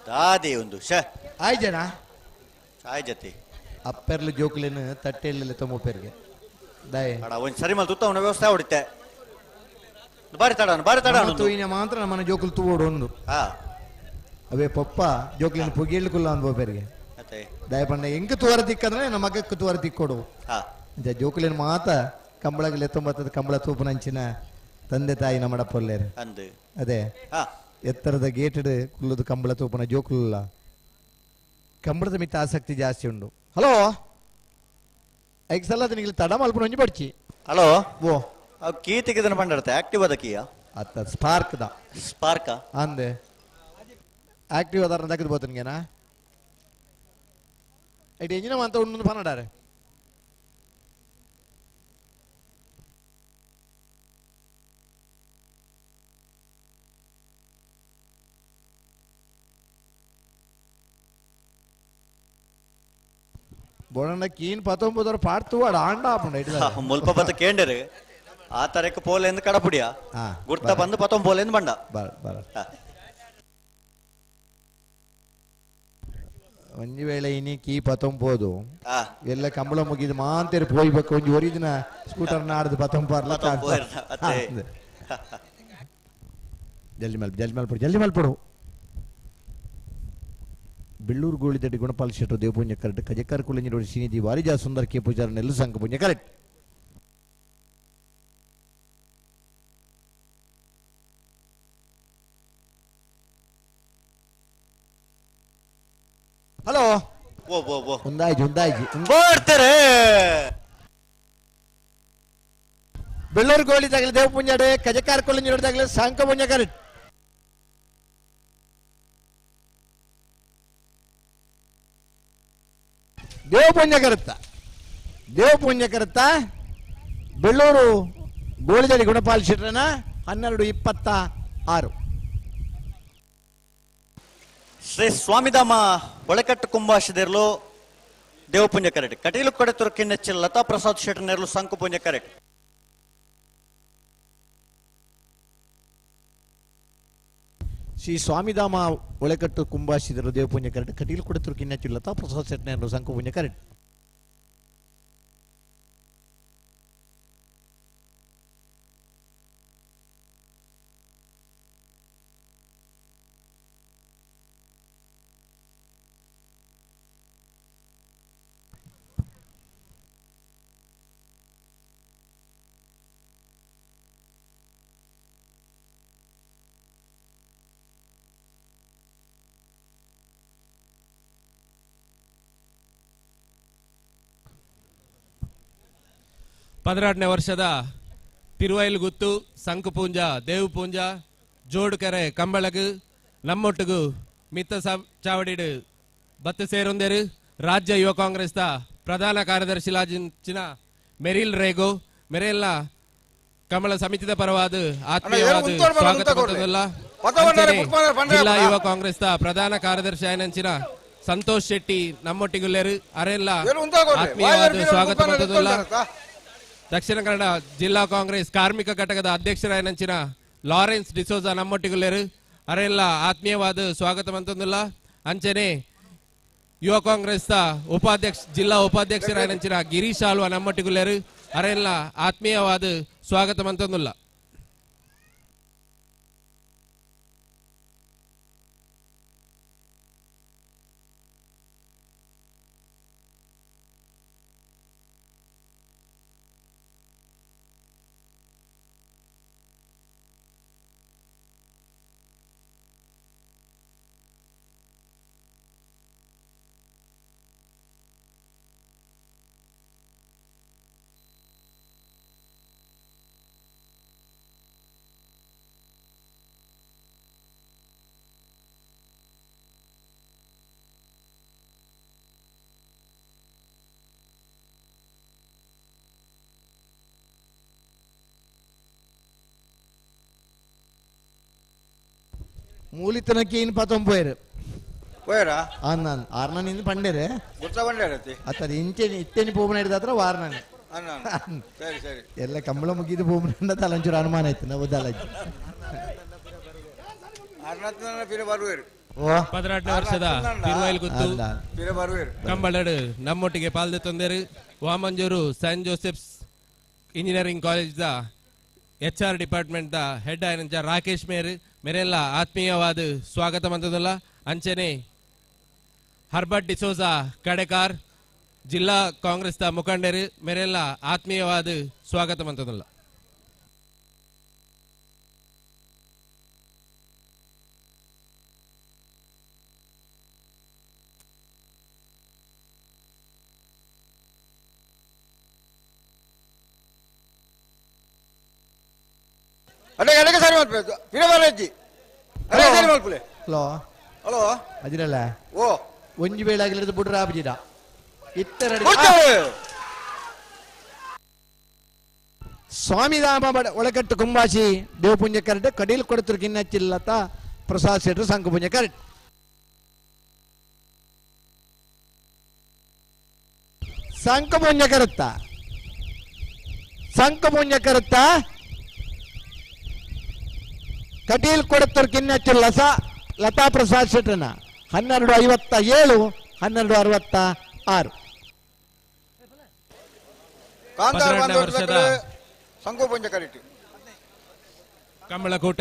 ದಾದೆ ಒಂದು ಶ ಆಯ್ ಜನ ಆಯ್ ಜತಿ ಅಪ್ಪೆರ್ಲು ಜೋಕ್ಲೇನು ತಟ್ಟೆಲ್ಲ ತೊಂಬ ಪೇರಿಗೆ ದಾಯ್ ಅಡ ಒಂದು ಸರಿ ಮಲ್ ತುತ್ತ ವ್ಯವಸ್ಥೆ ಹೊಡಿತೆ ಬಾರಿ ತಡ ಬಾರಿ ತಡ ತೂಯಿನ ಮಾತ್ರ ನಮ್ಮನ ಜೋಕುಲು ತೂವೋಡು ಒಂದು ಅವೇ ಪಪ್ಪ ಜೋಕ್ಲಿನ ಪುಗಿಳ್ಳು ಕುಲ್ಲ ಅಂದ್ ಪೇರಿಗೆ ದಾಯ ಪಂಡ ಎಂಕ್ ತೂವರ ತಿಕ್ಕಂದ್ರೆ ನಮ್ಮ ಮಗಕ್ಕೆ ತೂವರ ತಿಕ್ಕೊಡು ಜೋಕುಲಿನ ಮಾತ ಕಂಬಳಗಲೆ ತೊಂಬತ್ತದ ಕಂಬಳ ತೂಪುನಂಚಿನ ತಂದೆ ತಾಯಿ ನಮ್ಮಡ ಪೊಲ್ಲೇರು ಅದೇ ಎತ್ತರದ ಗೇಟೆಡ್ ಕುಲ್ಲದು ಕಂಬಳ ತೂಪನ ಜೋಕುಲ್ಲ ಕಂಬಳದ ಮಿತ್ತ ಆಸಕ್ತಿ ಜಾಸ್ತಿ ಉಂಡು. ಹಲೋ ಐಕ್ ಸಲ ನಿಮಗೆ ತಡ ಮಲ್ಪುನ ಒಂಜಿ ಬಡ್ಚಿ. ಹಲೋ ಓ ಅವು ಕೀ ತೆಗೆದನ ಪಂಡರ್ತೆ ಆಕ್ಟಿವ್ ಅದ ಕೀಯ ಅತ್ತ ಸ್ಪಾರ್ಕ್ the spark ಅಂದೆ ಆಕ್ಟಿವ್ ಅದಾರ ದಕ್ಕದ ಬೋತನಿಗೆನಾ it engine ಅಂತ ಉಂಡು ಪನ್ನಡಾರೆ ಬೋಡಣ್ಣ ಕೀನ್ ಪತ್ತೊಂಬುದರ ಪಾಡ್ತು ಅಡ ಆಂಡ ಆಪುಂಡು ಇಡ್ದ ಮುಲ್ಪ ಬತ್ತ ಕೇಂಡರು ಆ ತರಕ್ಕೆ ಪೋಲೆಂದು ಕಡಪುಡಿಯ ಗುರ್ತ ಬಂದು ಪತ್ತೊಂಬೋಲೆಂದು ಬಂಡ ಬರ ಬರ ಒಂಜಿ ವೇಳೆ ಇನಿ ಕೀ ಪತ್ತೊಂಬೋದು ಎಲ್ಲ ಕಂಬಳ ಮುಗಿದು ಮಾಂತೇರಿ ಪೋಯ್ಬೇಕು ಒಂಜಿ ಒರಿದಿನ ಸ್ಕೂಟರ್ ನಾಡ್ದು ಬತ್ತಂಪಾರ್ಲ ಜಲ್ದಿ ಮಲ್ಪ ಜಲ್ದಿ ಮಲ್ಪಡು ಜಲ್ದಿ ಮಲ್ಪಡು. ಬೆಳ್ಳೂರು ಗೋಳಿದಡಿ ಗುಣಪಾಲ್ ಶೆಟ್ಟರು ದೇವಪುಂಜ ಕರೆಕ್ಟ್. ಕಜಕಾರ ಕುಲಂಜಿರೋಡಿ ಶ್ರೀನಿಧಿ ವಾರಿಜಾ ಸುಂದರ್ ಕೆ ಪೂಜಾರ ನೆಲ್ಲು ಸಂಘ ಪುಂಜ ಕರೆಕ್ಟ್. ಹಲೋ ಒಂದಾಯ್ತು ಒಂದಾಯ್ತು ಬರ್ತಾರೆ. ಬೆಳ್ಳೂರು ಗೋಳಿ ತಗಲಿ ದೇವಪುಂಜಾಡೆ ಕಜಕಾರ ಕುಲಂಜಿರೋಡಿ ತಗಲಿ ಸಂಘ ಪುಂಜ ಕರೆಕ್ಟ್. ದೇವಪುಂಜ ಕರುತ್ತ ದೇವಪುಂಜ ಕರುತ್ತ ಬೆಳ್ಳೂರು ಗೋಳಿದಡಿ ಗುಣಪಾಲ್ ಶೆಟ್ಟರನ 12:26. ಶ್ರೀ ಸ್ವಾಮಿಧಾಮ ಒಳಕಟ್ಟು ಕುಂಭಾಶಿದಿರ್ಲು ದೇವಪುಂಜ ಕರೆಕ್ಟ್. ಕಟೀಲು ಕೊಡೆತುರು ಕಿನ್ನೆಚ್ಚಿ ಲತಾ ಪ್ರಸಾದ್ ಶೆಟ್ಟರ್ನೆರ್ಲು ಸಂಕುಪುಂಜ ಕರೆಕ್ಟ್. ಶ್ರೀ ಸ್ವಾಮಿಧಾಮ ಒಳಕಟ್ಟು ಕುಂಭಾಶಿದರು ದೇವಪುಂಜ ಕರೆಕ್ಟ್. ಕಟೀಲು ಕೊಡೆತುರು ಕಿನ್ನೆಚ್ಚಿ ಲತಾ ಪ್ರಸಾದ್ ಶೆಟ್ಟರ್ನೆರ್ಲು ಸಂಕುಪುಂಜ ಕರೆಕ್ಟ್. ಪದರಾಡನೇ ವರ್ಷದ ತಿರುವೈಲುಗುತ್ತು ಸಂಕುಪೂಂಜ ದೇವಪೂಂಜ ಜೋಡುಕರೆ ಕಂಬಳಗು ನಮ್ಮೊಟ್ಟಿಗೂ ಮಿತ್ತ ಚಾವಡಿಡು ಬತ್ತು ಸೇರೊಂದೇರು ರಾಜ್ಯ ಯುವ ಕಾಂಗ್ರೆಸ್ the ಪ್ರಧಾನ ಕಾರ್ಯದರ್ಶಿ ಲಾಜಿನ ಮೆರಿಲ್ ರೇಗೋ ಮೆರೆಲ್ಲ ಕಮಲ ಸಮಿತಿದ ಪರವಾದ ಆತ್ಮೀಯವಾದ ಸ್ವಾಗತ ಕೊಡುವುದಲ್ಲ. ಜಿಲ್ಲಾ ಯುವ ಕಾಂಗ್ರೆಸ್ the ಪ್ರಧಾನ ಕಾರ್ಯದರ್ಶಿ ಆಯನಂಚಿನ ಸಂತೋಷ್ ಶೆಟ್ಟಿ ನಮ್ಮೊಟ್ಟಿಗುಲ್ಲೇರು ಅರೆಲ್ಲ ಆತ್ಮೀಯವಾದ ಸ್ವಾಗತ ಕೊಡುವುದಲ್ಲ. ದಕ್ಷಿಣ ಕನ್ನಡ ಜಿಲ್ಲಾ ಕಾಂಗ್ರೆಸ್ ಕಾರ್ಮಿಕ ಘಟಕದ ಅಧ್ಯಕ್ಷರಾಯನಂಚಿನ ಲಾರೆನ್ಸ್ ಡಿಸೋಜಾ ನಮ್ಮೊಟ್ಟಿಗುಲ್ಲೇರು ಅರೆಲ್ಲ ಆತ್ಮೀಯವಾದ ಸ್ವಾಗತ ಮಂತಂದುಲ್ಲ. ಅಂಚನೆ ಯುವ ಕಾಂಗ್ರೆಸ್ ಉಪಾಧ್ಯಕ್ಷ ಜಿಲ್ಲಾ ಉಪಾಧ್ಯಕ್ಷರಾಯನಂಚಿನ ಗಿರೀಶ್ ಆಳ್ವ ನಮ್ಮೊಟ್ಟಿಗುಲ್ಲೇರು ಅರೆಲ್ಲ ಆತ್ಮೀಯವಾದ ಸ್ವಾಗತ ಮಂತಂದುಲ್ಲ. ಮೂಲಿತನಕ್ಕೆ ಇನ್ ಪತ್ತೊಂಬೋಯರು ಹೋಯರಾ ಅನ್ನ ಆರ್ನನಿಂದ ಪಂಡೇರೆ ಗೊತ್ತಾ ಬಂಡೇರತಿ ಅತ್ತದ ಇಂಚೆ ಇತ್ತೇನಿ ಪೂಮನ ಹಿಡಿದಾತ್ರ ವಾರ್ನನಿ ಸರಿ ಸರಿ ಎಲ್ಲ ಕಂಬಳ ಮುಗಿದು ಪೂಮನ ತಲಂಚೂರು ಅನುಮಾನ ಆಯ್ತು ನಾವು ದಲಂಚು ಪದರಾಟನೇ ವರ್ಷದ ತಿರುವೈಲುಗುತ್ತು ಕಂಬಳಡು ನಮ್ಮೊಟ್ಟಿಗೆ ಪಾಲ್ದೆ ತಂದೇರು Vamanjoor Saint Joseph's engineering college the H R department the head ಆಯನಂಚ Rakesh ಮೇರ್ ಮೇರೆಲ್ಲ ಆತ್ಮೀಯವಾದ ಸ್ವಾಗತ ಮಂತದಲ್ಲ. ಅಂಚನೆ ಹರ್ಬರ್ಟ್ ಡಿಸೋಜಾ ಕಡೆಕಾರ್ ಜಿಲ್ಲಾ ಕಾಂಗ್ರೆಸ್ the ಮುಖಂಡರು ಮೇರೆಲ್ಲ ಆತ್ಮೀಯವಾದ ಸ್ವಾಗತ ಮಂತದಲ್ಲ. ಅಡಗೆ ಸರಿ ಮಲ್ಪು ಪಿರಬಾಲಜ್ಜಿ ಅಡಗೆ ಸರಿ ಮಲ್ಪುಲೆ. ಹಲೋ ಹಲೋ ಅದಿರಲ್ಲ ಓ ಒಂಜಿ ವೇಳೆ ಆಗಿಲ್ಲದ ಬುಡ್ರ ಆಪಜಿಡ ಇತ್ತರ ಸ್ವಾಮಿಧಾಮ ಒಳಕಟ್ಟು ಕುಂಬಾಶಿ ದೇವಪುಂಜ ಕರೆಟ್ ಕಡೀಲ್ ಕೊಡತರು ಕಿನ್ನಚ್ಚಿಲ್ಲತ ಪ್ರಸಾದ್ ಶೆಟ್ರು ಸಂಕಪುಂಜ ಕರೆಟ್. ಸಂಕಪುಂಜ ಕರುತ್ತ ಸಂಕಪುಂಜ ಕರುತ್ತ ಕಟೀಲ್ ಕೊಡತರು ಕಿನ್ನಚ್ಚು ಲಸಾ ಲತಾ ಪ್ರಸಾದ್ ಶೆಟ್ರನ 12:57 12:66. 12ನೇ ವರ್ಷದ ಸಂಕೋಪಂಜ ಕರೆಕ್ಟ್ ಕಂಬಳಕೂಟ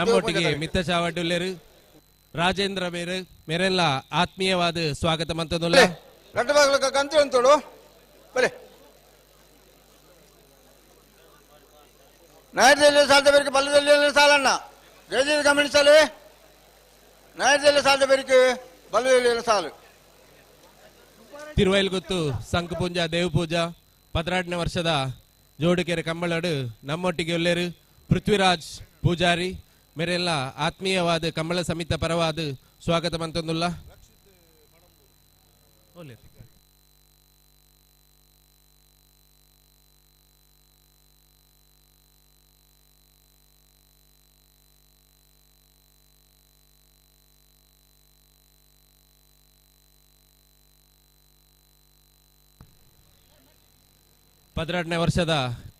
ನಮ್ಮೊಟ್ಟಿಗೆ ಮಿತ್ತ ಚಾವಡ್ಡುಲ್ಲೇರು ರಾಜೇಂದ್ರ ಮೇರು ಮೇರೆಲ್ಲ ಆತ್ಮೀಯವಾದ ಸ್ವಾಗತ ಮಂತದುಲ್ಲ. ರಡ್ಡು ಬಾಗ್ಲಕ ಕಂತಿ ಅಂತೋಡು ಬಲೆ ನಾಯದಲ್ಲಿ ಸಾಲದ ಬೇರಿಕೆ ಬಲ್ಲದಲ್ಲಿ ಸಾಲಣ್ಣ ಜಯದೇವಿ ಗಮನಿಸಲಿ ನಾಯದಲ್ಲಿ ಸಾಲದ ಬೇರಿಕೆ ಬಲ್ಲದಲ್ಲಿ ಸಾಲು. ತಿರುವೈಲ್ಗುತ್ತು ಸಂಕಪೂಂಜ ದೇವಪೂಜಾ 12ನೇ ವರ್ಷದ ಜೋಡುಕೆರೆ ಕಂಬಳಡು ನಮ್ಮೊಟ್ಟಿಗೆ ಉಲ್ಲೇರು ಪೃಥ್ವಿರಾಜ್ ಪೂಜಾರಿ ಮೇರೆಲ್ಲ ಆತ್ಮೀಯವಾದ ಕಂಬಳ ಸಮಿತ ಪರವಾದ ಸ್ವಾಗತ ಮಂತಂದುಲ್ಲ. ಪದ್ರಾಡನೇ ವರ್ಷದ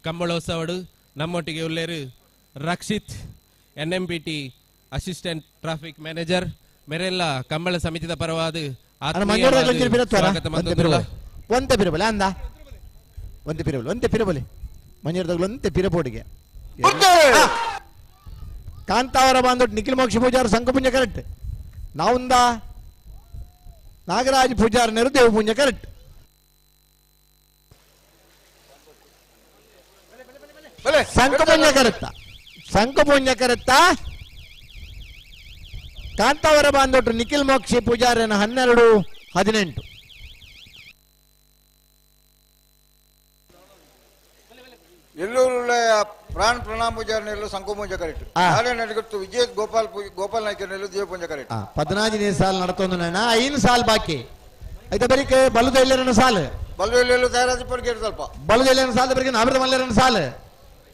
ಕಂಬಳೋತ್ಸವಡು ನಮ್ಮೊಟ್ಟಿಗೆ ಉಲ್ಲೇರು Rakshit NMPT assistant traffic manager ಮೇರೆಲ್ಲ Kambala ಸಮಿತಿದ ಪರವಾದ ಸ್ವಾಗತ ಮಂತಂದುಲ್ಲ. ಒಂತೆ ಪಿರಬಲೆ ಅಂದ ಒಂತೆ ಪಿರಬಲೆ ಒಂತೆ ಪಿರಬಲೆ ಮಂಜೂರದಾಗಲು ಒಂತೆ ಪಿರಪೋಡಿಗೆ ಕಾಂತಾವರ ಬಾಂದೊಟ್ಟು ನಿಖಿಲ್ ಮೋಕ್ಷ ಪೂಜಾರ ಸಂಕಪುಂಜ ಕರೆಕ್ಟ್ ನಾವುಂದ ನಾಗರಾಜ್ ಪೂಜಾರ ನೆರು ದೇವ ಪೂಂಜ ಕರೆಕ್ಟ್ ಸಂಕಪುಂಜ ಕರೆಕ್ಟ ಸಂಕಪುಂಜ ಕರೆಕ್ಟ ಕಾಂತಾವರ ಬಾಂದೊಟ್ಟು ನಿಖಿಲ್ ಮೋಕ್ಷಿ ಪೂಜಾರನ 12 18. ಎಲ್ಲೂರು ಪ್ರಾಣ ಪ್ರಣಾಮ ಪೂಜಾರನೆಲ್ಲ ಸಂಕೋಪೂಜೆ ಕರೆಕ್ಟ್ ನಡಗುತ್ತು ವಿಜಯ್ ಗೋಪಾಲ್ ಗೋಪಾಲ್ ನಾಯ್ಕರನೆಲ್ಲ ದೇವ ಪೂಜೆ ಕರೆಕ್ಟ್. 14ನೇ ಸಾಲ್ ನಡತೊಂದು ನಾನ 5 ಸಾಲ್ ಬಾಕಿ ಐತ ಬರೀಕೆ ಬಲದ ಎಲ್ಲರನ್ನ ಸಾಲು ಬಲದ ಎಲ್ಲೆಲ್ಲೂ ತಯಾರಾದಿಪ್ಪೋಡು ಸ್ವಲ್ಪ ಬಲದ ಎಲ್ಲರನ್ನ ಸಾಲದ ಬರೀಕೆ ನಾವಿರದ ಮಲ್ಲರನ್ನ ಸಾಲು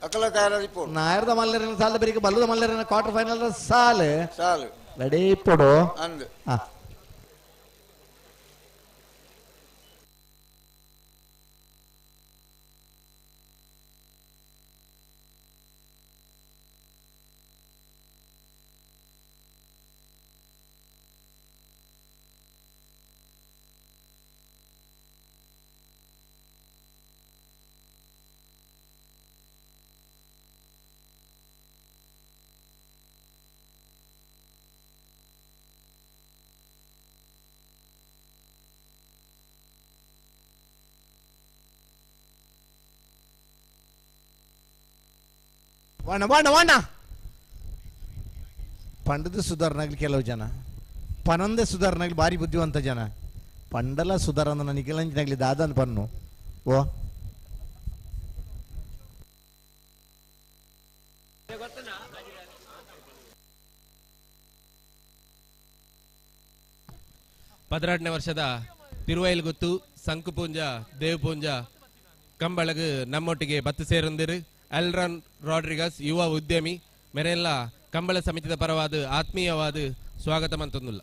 ಅಕಲ ತಯಾರಾದಿಪ್ಪೋಡು ನಾಯರದ ಮಲ್ಲರನ್ನ ಸಾಲದ ಬರೀಕೆ ಬಲದ ಮಲ್ಲರನ್ನ ಕ್ವಾರ್ಟರ್ ಫೈನಲ್ ಸಾಲು ಸಾಲು ರೆಡಿ ಪೊಡು ಅಂದು. ವಾಣ ವಾಣ ವಾಣ ಪಂಡದ ಸುಧಾರಣಾಗ್ಲಿ ಕೆಲವು ಜನ ಪನಂದೆ ಸುಧಾರಣಾಗ್ಲಿ ಭಾರಿ ಬುದ್ಧಿವಂತ ಜನ ಪಂಡಲ ಸುಧಾರಣ ನನಗೆ ದಾದನ್ ಪನ್ನು ಓ 12ನೇ ವರ್ಷದ ತಿರುವೈಲ್ಗುತ್ತು ಸಂಕುಪೂಂಜ ದೇವಪೂಂಜ ಕಂಬಳಗು ನಮ್ಮೊಟ್ಟಿಗೆ ಬತ್ತು ಸೇರೊಂದಿರು ಅಲ್ರಾನ್ ರಾಡ್ರಿಗಸ್ ಯುವ ಉದ್ಯಮಿ ಮೇರೆಲ್ಲ ಕಂಬಳ ಸಮಿತಿದ ಪರವಾದ ಆತ್ಮೀಯವಾದ ಸ್ವಾಗತ ಮಂತಂದುಲ್ಲ.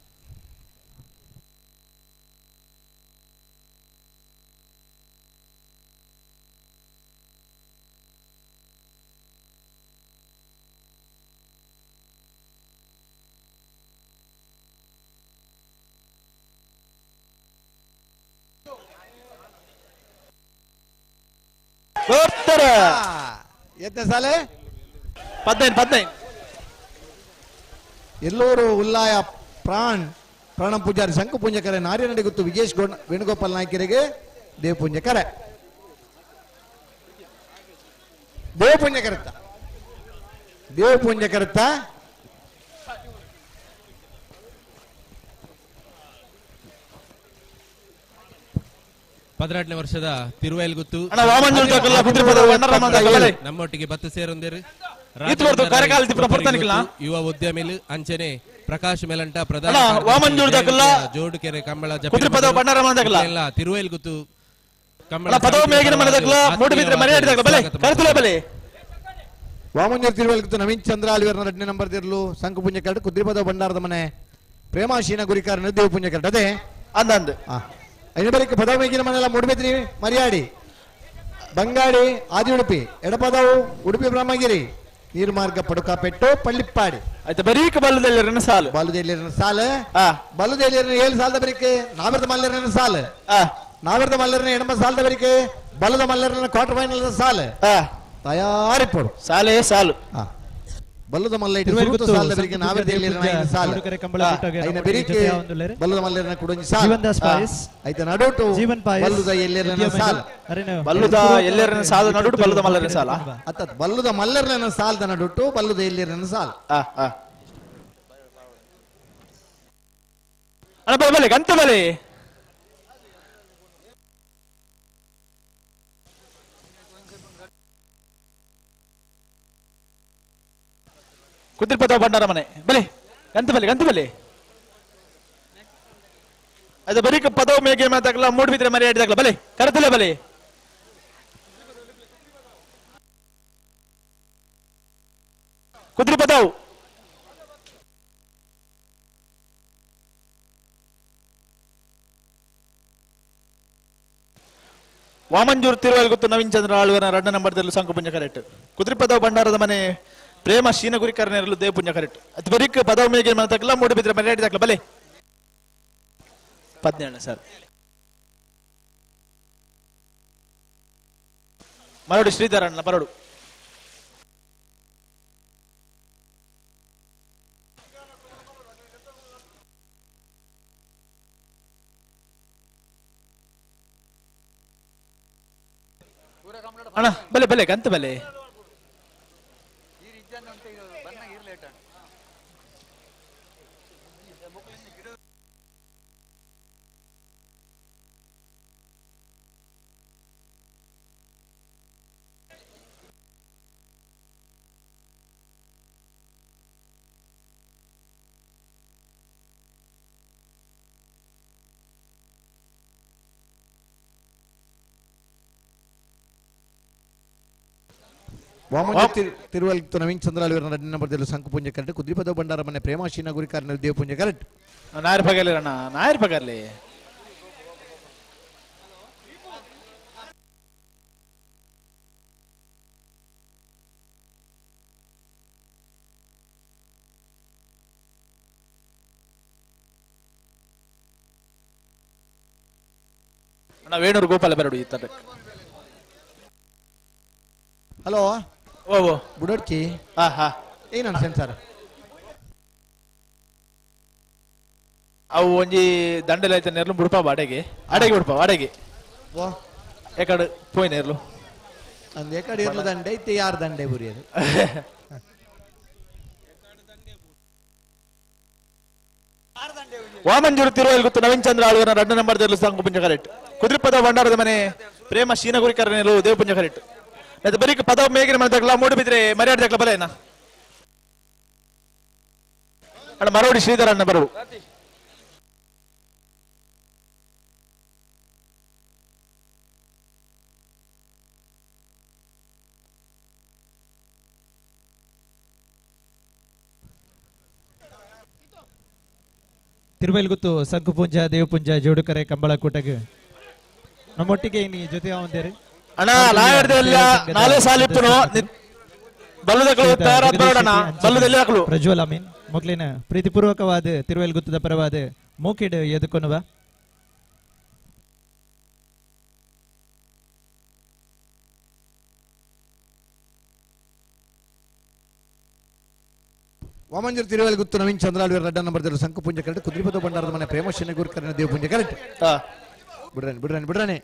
ಎತ್ತನೇ ಸಾಲೆ 15 15. ಎಲ್ಲೂರು ಉಲ್ಲಾಯ ಪ್ರಾಣ್ ಪ್ರಾಣ ಪೂಜಾರಿ ಶಂಕು ಪೂಂಜಕರೆ ನಾರ್ಯನಡಿಗುತ್ತು ವಿಜೇಶ್ ವೇಣುಗೋಪಾಲ್ ನಾಯ್ಕರಿಗೆ ದೇವ ಪೂಂಜಕರೆ ದೇವ ಪೂಂಜಕರತ್ತ ದೇವ ಪೂಂಜಕರತ್ತ 12ನೇ ವರ್ಷದ ತಿರುವೈಲ್ಗುತ್ತು ನಮ್ಮೊಟ್ಟಿಗೆ ಬತ್ತು ಸೇರೊಂದಿರು ಯುವ ಉದ್ಯಮಿಲು ಅಂಚನೆ ಪ್ರಕಾಶ್ ಮೇಲಂಟ ಪ್ರಧಾನ ಜೋಡುಕೆರೆ ಕಂಬಳ ತಿರುವೈಲ್ಗುತ್ತು ಕಂಬಳ ವಾಮಂಜೂರು ತಿರುವೈಲ್ಗುತ್ತು ನವೀನ್ ಚಂದ್ರ ಅಲ್ವೇರ್ನ 2ನೇ ನಂಬರ್ ತಿರ್ಲು ಸಂಕು ಪುಂಜ ಕರಡು ಕುದ್ರಿಪದ ಭಂಡಾರದ ಮನೆ ಪ್ರೇಮಾಶೀನ ಗುರಿಕಾರ ದೇವ ಪುಂಜ ಕರಡು ಅದೇ ಅಂದಂದು ಐನಬರಿಕೆ ಪದವಿಗಿನ ಮನೆಲ್ಲ ಮೂಡಬಿದ್ರಿ ಮರ್ಯಾಡಿ ಬಂಗಾಡಿ ಆದಿ ಉಡುಪಿ ಎಡಪದವು ಉಡುಪಿ ಬ್ರಹ್ಮಗಿರಿ ನೀರ್ಮಾರ್ಗ ಪಡುಕಾಪೆಟ್ಟು ಪಳ್ಳಿಪ್ಪಾಡಿ ಆಯ್ತು ಬರೀಕ ಬಲ್ಲದಲ್ಲಿರನ ಸಾಲು ಬಲ್ಲದಲ್ಲಿರನ ಸಾಲು ಬಲ್ಲದಲ್ಲಿರನ 7 ಸಾಲದ ಬರೀಕೆ ನಾವಿರದ ಮಲ್ಲರನ ಸಾಲು ನಾವಿರದ ಮಲ್ಲರನ 8 ಸಾಲದ ಬರೀಕೆ ಬಲದ ಮಲ್ಲರನ ಕ್ವಾರ್ಟರ್ ಫೈನಲ್ ಸಾಲ ತಯಾರಿಪ್ಪಡು ಸಾಲೇ ಸಾಲು ಬಲ್ಲದ ಮಲ್ಲ ಇಟ್ಟು ಸಾಲದ ಬೆರಿಗೆ ನಾವೇ ದೇಲಿರನ ಸಾಲ ಐನ ಬೆರಿಗೆ ಬಲ್ಲದ ಮಲ್ಲರನ ಕುಡೊಂಜಿ ಸಾಲ ಜೀವನ್ ದಾಸ್ ಪಾಯಸ್ ಐತ ನಡುಟು ಜೀವನ್ ಪಾಯಸ್ ಬಲ್ಲದ ಎಲ್ಲೆರನ ಸಾಲ ಬಲ್ಲದ ಎಲ್ಲೆರನ ಸಾಲ ನಡುಟು ಬಲ್ಲದ ಮಲ್ಲರನ ಸಾಲ ಅತ್ತ ಬಲ್ಲದ ಮಲ್ಲರನ ಸಾಲದ ನಡುಟು ಬಲ್ಲದ ಎಲ್ಲೆರನ ಸಾಲ ಅಣ್ಣ ಬಲೆ ಬಲೆ ಗಂತ ಬಲೆ ಕುದ್ರಿಪದ ಭಂಡಾರ ಮನೆ ಬಲೆ ಗಂತ ಬಲೆ ಗಂತ ಬಲೆ ಅದು ಬರೀ ಪದವು ಮೇಗೆ ಮಾತಾಗಲ್ಲ ಮೂಡ್ಬಿದ್ರೆ ಮರೆ ಹಿಡಿದಾಗಲ್ಲ ಬಲೆ ಕರೆತಲೆ ಬಲೆ ಕುದ್ರಿಪದವು ವಾಮಂಜೂರು ತಿರುವಲ್ಗುತ್ತು ನವೀನ್ ಚಂದ್ರ ಆಳ್ವನ ರಡ್ಡ ನಂಬರ್ದಲ್ಲಿ ಸಂಕುಪುಂಜ ಕರೆಕ್ಟ್ ಕುದ್ರಿಪದವು ಭಂಡಾರದ ಮನೆ ಪ್ರೇಮ ಶೀನಗುರಿ ಕರ್ನೇರಲು ದೇವಪುಂಜ ಕರೆಕ್ಟ್ ಅದು ಬರೀಕ್ ಪದವು ಮೇಗೆ ಮಾತಾಗಲ್ಲ ಮೂಡುಬಿದ್ರೆ ಮರೆ ಹಿಡಿದಾಗಲ್ಲ ಬಲೆ 17 ಸರ್ ಮರಡು ಶ್ರೀಧರ ಅಣ್ಣ ಬರಡು ಅಣ್ಣ ಬಲೆ ಬಲೆ ಗಂತ ಬಲೆ ತಿರುವಲ್ತು ನವೀನ್ ಚಂದ್ರ ಅಳಿವರ ನಂಬರ್ದಲ್ಲಿ ಸಂಕುಪುಂಜ ಕರೆಕ್ಟ್ ಕುದ್ರಿಪದ ಭಂಡಾರ ಮನೆ ಪ್ರೇಮಾಶೀನ ಗುರಿಕಾರನ ದೇವಪುಂಜ ಕರೆಕ್ಟ್ ನಾಯರ್ ಪಗಲಿ ಅಣ್ಣ ನಾಯರ್ ಪಗಲಿ ಅಣ್ಣ ವೇಣೂರು ಗೋಪಾಲ ಬರಡು ಈ ತರ. ಹಲೋ ಓ ಓ ಬುಡೋಡ್ಕಿ ಹಾ ಹಾ ಏನನ್ ಸೆನ್ಸರ್ ಅವು ಒಂಜಿ ದಂಡಲ ಐತೆ ನೆರ್ಲು ಬುಡ್ಪ ಬಾಡೆಗೆ ಅಡೆಗೆ ಬುಡ್ಪ ಬಾಡೆಗೆ ಓ ಏಕಡೆ ಪೋಯ್ ನೆರ್ಲು ಅಂದ್ ಏಕಡೆ ಇರ್ಲು ದಂಡೆ ಐತೆ ಯಾರ್ ದಂಡೆ ಬುರಿಯದು ವಾಮಂಜೂರು ತಿರುವಲ್ ಗೊತ್ತು ನವೀನ್ ಚಂದ್ರ ಆಳುವನ ರಡ್ಡ ನಂಬರ್ ದೇರ್ಲು ಸಂಗು ಪುಂಜ ಕರೆಕ್ಟ್ ಕುದ್ರಿಪದ ಭಂಡಾರದ ಮನೆ ಪ್ರೇಮ ಶೀನಗುರಿ ಕರನೇಲು ದೇವಪುಂಜ ಕರೆಕ್ಟ್ ಅದು ಬರೀ ಪದ ಮೇಗಿನ ಮನೆ ತಗಲ ಮೂಡು ಬಿದ್ರೆ ಮರ್ಯಾದೆ ತಗಲ ಬಲೇನಾ ಅಣ್ಣ ಮರೋಡಿ ಶ್ರೀಧರ ಅಣ್ಣ ಬರಡು ತಿರುವೈಲ್ಗುತ್ತು ಸಂಕುಪುಂಜ ದೇವಪುಂಜ ಜೋಡುಕರೆ ಕಂಬಳ ಕೂಟಗೆ ನಮ್ಮೊಟ್ಟಿಗೆ ಇನ್ನು ಜೊತೆ ಅವಂದೇರಿ ಅಣ್ಣ ಲಾಯರ್ದೆಲ್ಲ ನಾಳೆ ಸಾಲಿಪ್ಪುನು ಬಲ್ಲದಕ್ಕಳು ತಯಾರಾದ ಬರೋಣ ಬಲ್ಲದೆಲ್ಲ ಹಾಕಲು ಪ್ರಜ್ವಲ್ ಅಮೀನ್ ಮೊಗ್ಲಿನ ಪ್ರೀತಿಪೂರ್ವಕವಾದ ತಿರುವೈಲ್ಗುತ್ತದ ಪರವಾದ ಮೂಕಿಡ್ ಎದುಕೊನುವ ವಾಮಂಜೂರು ತಿರುವಲ್ಗುತ್ತು ನವೀನ್ ಚಂದ್ರ ಅಳ್ವೇರ್ ರಡ್ಡ ನಂಬರ್ ದೇರು ಸಂಕುಪುಂಜ ಕರೆಕ್ಟ್ ಕುದ್ರಿಪದ ಭಂಡಾರದ ಮನೆ ಪ್ರೇಮ ಶೀನಗುರಿ ದೇವಪುಂಜ ಕರೆಕ್ಟ್ ಬಿಡ್ರಾನೆ ಬಿಡ್ರಾನೆ ಬಿಡ್ರಾನೆ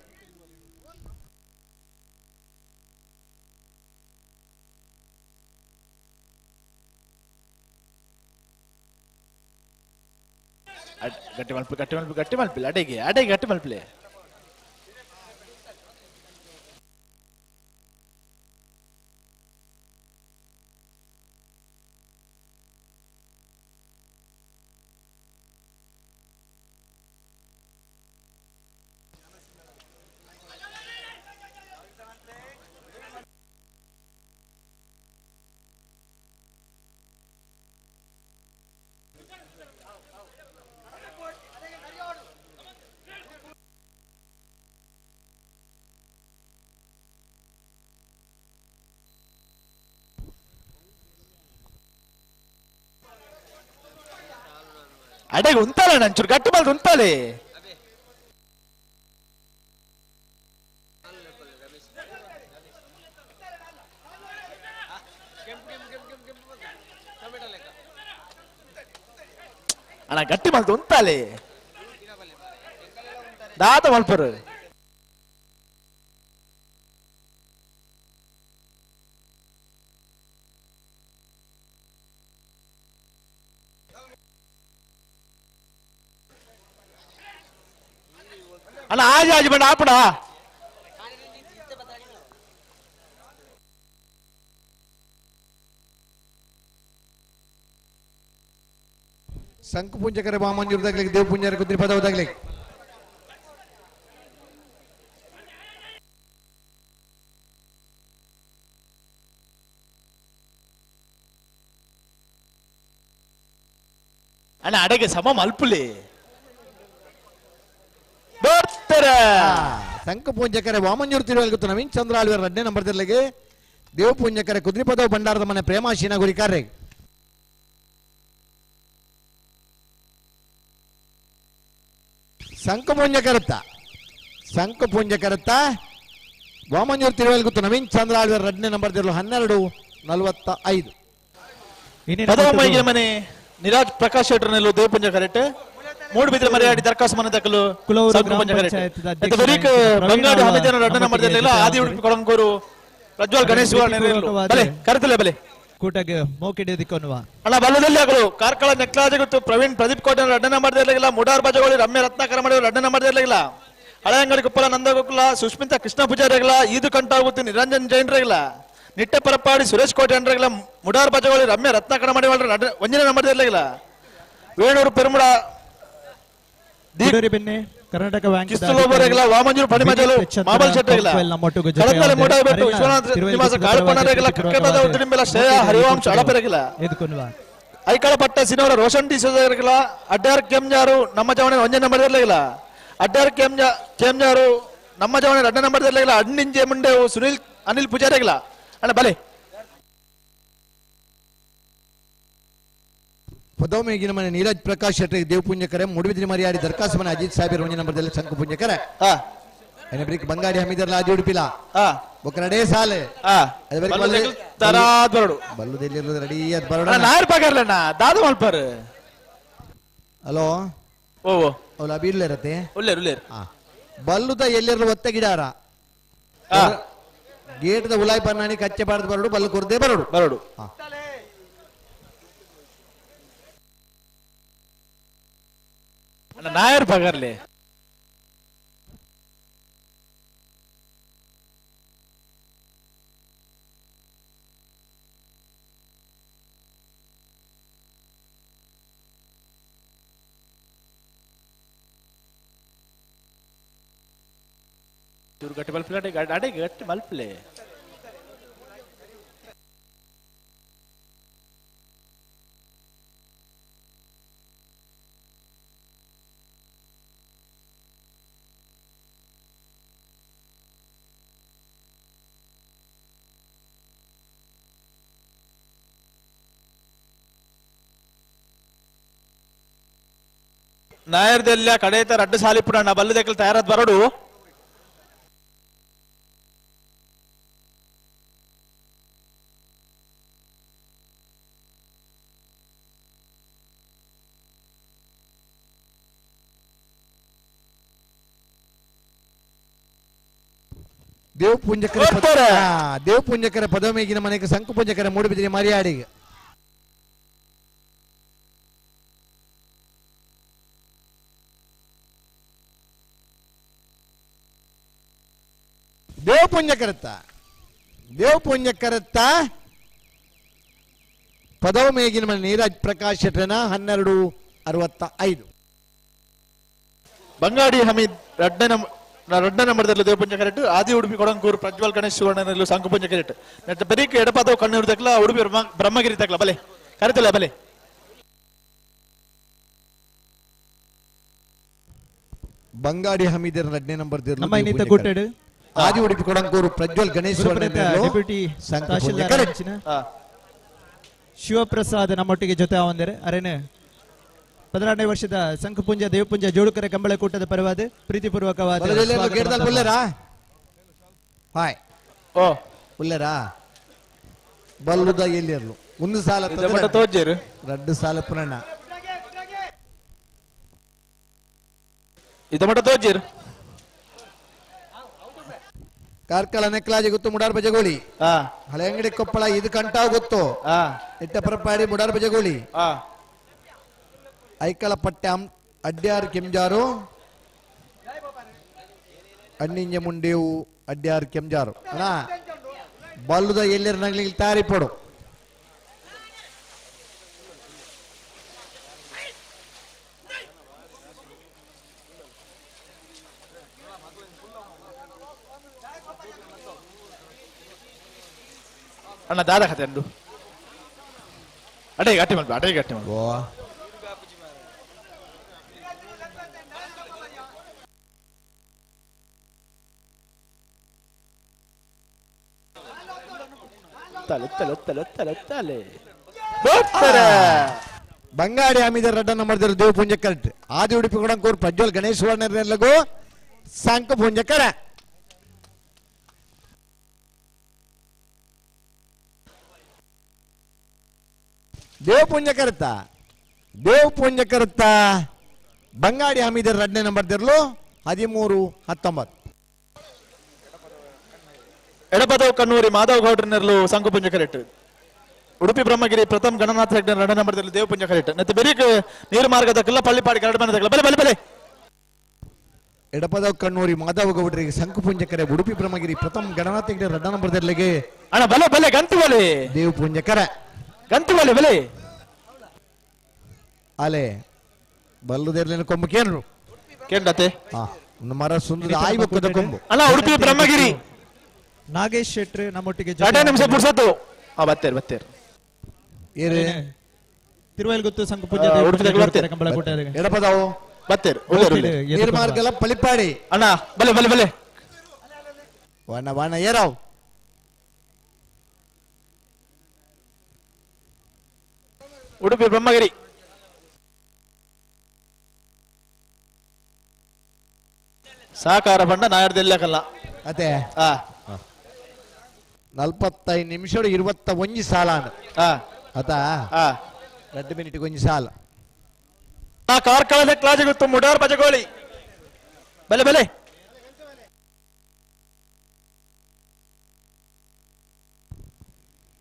ಗಟ್ಟಿ ಮಲ್ಪು ಗಟ್ಟಿ ಮಲ್ಪು ಗಟ್ಟಿ ಮಲ್ಪಿಲ್ಲ ಅಡೆಗೆ ಅಡೆಗೆ ಗಟ್ಟಿ ಮಲ್ಪಿಲೆ ಅಡೆಗೆ ಉಂತಾಳೆ ನಂಚೂರು ಗಟ್ಟಿ ಮಲ್ದು ಉಂತಾಳೆ. ಅಣ್ಣ ಗಟ್ಟಿ ಮಲ್ತು ಉಂತಾಲೆ ದಾತ ಮಲ್ಪರು ಅಣ್ಣ ಆಜಿ ಆಜಿ ಬಂಡ ಆಪಡ ಸಂಕುಪುಂಜಕರ ವಾಮಂಜೂರ್ದಾಗ್ಲಿಕ್ಕೆ ದೇವಪುಂಜರ ಕುದ್ರಿ ಪದವದಾಗ್ಲಿಕ್ಕೆ ಅಣ್ಣ ಅಡಗೆ ಸಮ ಮಲ್ಪುಲಿ ಬರ್ತಾರೆ ಸಂಕುಪುಂಜಕರ ವಾಮಂಜೂರ್ ತಿರುವಲ್ಗುತ್ತು ನವೀನ್ ಚಂದ್ರ ಆಳ್ವೇರ್ ರಡ್ನೇ ನಂಬರ್ ತಿರ್ಲಿಗೆ ದೇವಪುಂಜಕರ ಕುದ್ರಿಪದವ ಭಂಡಾರದ ಮನೆ ಪ್ರೇಮಾಶೀನ ಗುರಿಕಾರ್ರೆ ಸಂಕುಪುಂಜಕರತ್ತ ಸಂಕುಪುಂಜಕರತ್ತ ವಾಮಂಜೂರ್ ತಿರುವಲ್ಗುತ್ತು ನವೀನ್ ಚಂದ್ರ ಆಳ್ವೇರ್ ರಡ್ನೇ ನಂಬರ್ ತಿರ್ಲು 12:45. ಪದವ ಮೈಗೆ ಮನೆ ನಿರಾಜ್ ಪ್ರಕಾಶ್ ಶೆಟ್ಟರ್ನೆಲ್ಲು ದೇವಪುಂಜ ಕರೆಕ್ಟ್ ಮೂಡುಬಿದ್ರೆ ಮರೆಯಾಡಿ ದರ್ಖಾಸ್ತು ಮನೆ ತಕಲು ಸಂಕುಪುಂಜ ಕರೆಕ್ಟ್ ಬಂಗಾಡಿ ಹಮಿದನ ರಡ್ಡ ನಂಬರ್ ತಿರ್ಲಿಲ್ಲ ಆದಿ ಉಡುಪಿ ಕೊಡಂಗೂರು ಪ್ರಜ್ವಲ್ ಗಣೇಶ್ ಬಲೆ ಕರೆತಲೆ ಬಲೆ ಕೂಟಗೆ ಮೋಕಿಡಿದಿಕೊನ್ನುವ ಅಣ್ಣ ಬಲ್ಲದಲ್ಲಿ ಆಗಲು ಕಾರ್ಕಳ ನೆಕ್ಲಾಜ ಗೊತ್ತು ಪ್ರವೀಣ್ ಪ್ರದೀಪ್ ಕೋಟೆ ರಡ್ಡ ನಂಬರ್ ಇರಲಿಲ್ಲ ಮುಡಾರ್ ಬಜಗೋಳಿ ರಮ್ಯ ರತ್ನಾಕರ ಮಾಡಿ ರಡ್ಡ ನಂಬರ್ ಇರಲಿಲ್ಲ ಹಳೆಯಂಗಡಿ ಕುಪ್ಪಲ ನಂದಗೋಕುಲ ಸುಷ್ಮಿತಾ ಕೃಷ್ಣ ಪೂಜಾರಿಗಳ ಈದು ಕಂಠಾಗುತ್ತಿ ನಿರಂಜನ್ ಜೈನ್ರಿಗಳ ನಿಟ್ಟೆ ಪರಪಾಡಿ ಸುರೇಶ್ ಕೋಟೆ ಅಂಡ್ರಗಳ ಮುಡಾರ್ ಬಜಗೋಳಿ ರಮ್ಯ ರತ್ನಾಕರ ಮಾಡಿ ಒಂಜನೇ ನಂಬರ್ ಇರಲಿಲ್ಲ ವೇಣೂರು ಪೆರುಮುಡ ಬೆನ್ನೆ ಕರ್ನಾಟಕ ಬ್ಯಾಂಕ್ ಕಿಸ್ತುಲೋಬರೆಗಳ ವಾಮಂಜೂರು ಪಣಿಮಜಲು ಮಾಬಲ್ ಶೆಟ್ಟರೆಗಳ ಕಡತಲೆ ಮೂಡಬೆಟ್ಟು ವಿಶ್ವನಾಥ ನಿವಾಸ ಕಾಳುಪಣ್ಣರೆಗಳ ಕಕ್ಕಟದ ಉದ್ದಿಂಬೆಲ ಶ್ರೇಯ ಹರಿವಂಶ ಅಳಪೆರಗಿಲ ಐಕಳ ಪಟ್ಟ ಸಿನವರ ರೋಷನ್ ಡಿ ಸೋದರಗಳ ಅಡ್ಡಾರ್ ಕೆಂಜಾರು ನಮ್ಮ ಜವಣೆ ಒಂಜೇ ನಂಬರ್ ಇರಲಿಲ್ಲ ಅಡ್ಡಾರ್ ಕೆಂಜಾರು ನಮ್ಮ ಜವಣೆ ರಡ್ಡ ನಂಬರ್ ಇರಲಿಲ್ಲ ಅಣ್ಣಿಂಜೆ ಮುಂಡೆ ಸುನಿಲ್ ಅನಿಲ್ ಪೂಜಾರಿಗಳ ಅಣ್ಣ ಬಲೆ ಪದವಮೇಗಿನ ಮನೆ ನೀರಜ್ ಪ್ರಕಾಶ್ ಶೆಟ್ಟಿ ದೇವಪುಂಜಕರೆ ಮೂಡುಬಿದ್ರಿ ಮರಿಯಾಡಿ ದರ್ಖಾಸ್ ಮನೆ ಅಜಿತ್ ಸಾಹೇಬ್ ಒಂಜಿ ನಂಬರ್ದಲ್ಲಿ ಶಂಕು ಪುಂಜಕರೆ ಬ್ರಿಕ್ ಬಂಗಾಡಿ ಹಮೀದರ್ಲ ಆದಿ ಉಡುಪಿಲ ಬೊಕ್ಕ ಸಾಲೆ ಬಲ್ಲುದೆಲ್ಲಿ ರೆಡಿ ಅದ್ ಬರೋಣ ನಾಯರ್ ಪಾಕರ್ಲಣ್ಣ ದಾದ ಮಲ್ಪರ್ ಹಲೋ ಓ ಅವಲ ಅಬಿರ್ಲೇರತೆ ಉಲ್ಲೇರು ಉಲ್ಲೇರು ಬಲ್ಲುದ ಎಲ್ಲಿರಲು ಒತ್ತ ಗಿಡಾರ ಗೇಟ್ದ ಉಲಾಯ್ ಪನ್ನಾಣಿ ಕಚ್ಚೆ ಬಾರ್ದು ಬರಡು ಬಲ್ಲು ಕೊರ್ದೆ ಬರಡು ಬರಡು ನಾಯರ್ ಪಗರ್ಲೆ ಚೂರು ಗಟ್ಟಿ ಮಲ್ಪಲೆ ಅಡೆ ಗಟ್ಟಿ ಮಲ್ಪಲೆ ನಾಯರ್ದೆಲ್ಲ ಕಡೇತ ರಡ್ಡು ಸಾಲಿಪುಡಣ್ಣ ಬಲ್ಲದಕ್ಕೆ ತಯಾರಾದ ಬರಡು ದೇವಪುಂಜಕರ ದೇವಪುಂಜಕರ ಪದಮೇಗಿನ ಮನೆಗೆ ಸಂಕುಪುಂಜಕರ ಮೂಡುಬಿದಿರೆ ಮರಿಯಾಡಿಗೆ ದೇವಪುಂಜಕರತ್ತ ದೇವಪುಂಜಕರತ್ತ ಪದವ ಮೇಗಿನ ಮನೆ ನೀರಜ್ ಪ್ರಕಾಶ್ ಶೆಟ್ಟರನ 12:65. ಬಂಗಾಡಿ ಹಮೀದ್ ರಡ್ಡ ನಂಬರ್ದಲ್ಲಿ ದೇವಪುಂಜ ಕರೆಕ್ಟ್ ಆದಿ ಉಡುಪಿ ಕೊಡಂಕೂರು ಪ್ರಜ್ವಲ್ ಗಣೇಶ್ ಸುವರ್ಣನಲ್ಲಿ ಸಂಕುಪುಂಜ ಕರೆಕ್ಟ್ ನೆಟ್ಟ ಬರೀಕ್ ಎಡಪಾದವು ಕಣ್ಣೂರು ತಕ್ಲ ಉಡುಪಿ ಬ್ರಹ್ಮಗಿರಿ ತಕ್ಲ ಬಲೆ ಕರೆತಲ್ಲ ಬಲೆ ಬಂಗಾಡಿ ಹಮೀದರ ರಡ್ನೇ ನಂಬರ್ ನಮ್ಮ ಇನ್ನಿತ ಕೂಟೆಡು ಆದಿ ಉಡುಪಿ ಕೊಡಂಕೂರು ಪ್ರಜ್ವಲ್ ಗಣೇಶ್ ಡೆಪ್ಯೂಟಿ ತಹಶೀಲ್ದಾರ್ ಶಿವಪ್ರಸಾದ್ ನಮ್ಮೊಟ್ಟಿಗೆ ಜೊತೆ ಅವಂದರೆ ಅರೇನೆ 16ನೇ ವರ್ಷದ ಸಂಕುಪುಂಜ ದೇವಪುಂಜ ಜೋಡುಕರ ಕಂಬಳ ಕೂಟದ ಪರವಾದ ಪ್ರೀತಿಪೂರ್ವಕವಾದ ಬಲ್ಲುದ ಎಲ್ಲಿರ್ಲು ಒಂದು ಸಾಲ ರಡ್ಡು ಸಾಲ ಪುನಣ್ಣ ಇದು ಮಟ್ಟ ತೋಜಿರ್ ಕಾರ್ಕಳ ನೆಕ್ಲಾಜಿ ಗೊತ್ತು ಮುಡಾರ್ ಬಜಗೋಳಿ. ಹಳೆ ಅಂಗಡಿ ಕೊಪ್ಪಳ ಇದು ಕಂಟಾವ್ ಗೊತ್ತು. ಇಟ್ಟ ಪರಪಾಡಿ ಮುಡಾರ್ ಬಜಗೋಳಿ. ಐಕಳ ಪಟ್ಟೆ ಅಡ್ಯಾರ್ ಕೆಂಜಾರು ಅಣ್ಣಿಂಜ ಮುಂಡೇವು ಅಡ್ಯಾರ್ ಕೆಂಜಾರು ಅಣ್ಣ ಬಲ್ಲುದ ಎಲ್ಲಿರ ನಗ್ಲಿಗೆ ತಾರಿ ಪಡು. ಅಣ್ಣ ದಾದ ಕತೆ ಅಂಡು ಅಟೇ ಗಟ್ಟಿ ಮಲ್ಪ ಅಟೇ ಗಟ್ಟಿ ಮಲ್ಪ. ತಲೆ ತಲೆ ತಲೆ ತಲೆ ತಲೆ ಬಂಗಾಡಿ ಅಮಿದ ರಡ್ಡ ನಂಬರ್ ದೇವ ಪೂಂಜ ಕರೆಕ್ಟ್. ಆದಿ ಉಡುಪಿ ಕೊಡಂಕೂರ್ ಪ್ರಜ್ವಲ್ ಗಣೇಶ್ ವರ್ಣರೆಲ್ಲಗೂ ಸಂಕ ಪೂಂಜ ಕರ. ದೇವ ಪೂಂಜ ಕರುತ್ತ ದೇವ ಪೂಂಜ ಕರುತ್ತ ಬಂಗಾಡಿ ಹಮೀದರ್ ಎರಡನೇ ನಂಬರ್ ದಿರ್ಲು 13-19. ಎಡಪದವ್ ಕಣ್ಣೂರಿ ಮಾಧವ್ ಗೌಡ್ರನೆರ್ಲು ಸಂಕುಪುಂಜ ಕರೆಕ್ಟ್. ಉಡುಪಿ ಬ್ರಹ್ಮಗಿರಿ ಪ್ರಥಮ್ ಗಣನಾಥ ಹೆಗ್ಡೆ ಎರಡನೇ ನಂಬರ್ ದಿರ್ಲು ದೇವಪುಂಜ ಕರೆಕ್ಟ್. ಮತ್ತೆ ಬೆರಿಕ್ ನೀರು ಮಾರ್ಗದ ಕಲ್ಲ ಪಳ್ಳಿಪಾಡಿ ಕರಡು ಮನೆ ಬಲೆ ಬಲೆ ಬಲೆ. ಎಡಪದವ್ ಕಣ್ಣೂರಿ ಮಾಧವ ಗೌಡರಿಗೆ ಸಂಕುಪುಂಜ ಕರೆ. ಉಡುಪಿ ಬ್ರಹ್ಮಗಿರಿ ಪ್ರಥಮ್ ಗಣನಾಥ ಹೆಗ್ಡೆ ಎರಡನೇ ನಂಬರ್ ದಿರ್ಲಿಗೆ ಅಣ್ಣ ಬಲೆ ಬಲೆ ಗಂತು ಬಲೆ ದೇವಪುಂಜ ಕರೆ ಗಂತು ಬಲೆ ಬಲೆ ಅಲೆ ಬಲ್ಲುದೇರ್ಲಿನ ಕೊಂಬು ಕೇನ್ರು ಕೇಂಡತೆ ಮರ ಸುಂದರ ಆಯ್ಬಕ್ಕದ ಕೊಂಬು ಅಣ್ಣ. ಉಡುಪಿ ಬ್ರಹ್ಮಗಿರಿ ನಾಗೇಶ್ ಶೆಟ್ರು ನಮ್ಮೊಟ್ಟಿಗೆ ಎರಡೇ ನಿಮಿಷ ಪುರ್ಸತ್ತು. ಬತ್ತೇರು ಬತ್ತೇರು ಏರೇ ತಿರುವೈಲ್ಗುತ್ತು ಸಂಕಪೂಜೆ ಕಂಬಳಕೋಟೆ ಎಡಪದವು ಬತ್ತೇರು ನೀರ್ಮಾರ್ಗಲ ಪಳಿಪಾಡಿ ಅಣ್ಣ ಬಲೆ ಬಲೆ ಬಲೆ ವಣ ವಣ ಏರಾವ್ ಉಡುಪಿ ಬ್ರಹ್ಮಗಿರಿ ಸಹಕಾರ ಬಣ್ಣ ನಾಯರ್ದೆಲ್ಲಕಲ್ಲ ಅದೇ 45 ನಿಮಿಷ 21 ಸಾಲ ಅತಾ 2 ಮಿನಿಟ್ ಒಂಜಿ ಸಾಲ. ಕಾರ್ಕಳದ ಕ್ಲಾಜಿ ಗೊತ್ತು ಮುಡಾರ್ ಬಜಗೋಳಿ ಬಲೆ ಬಲೆ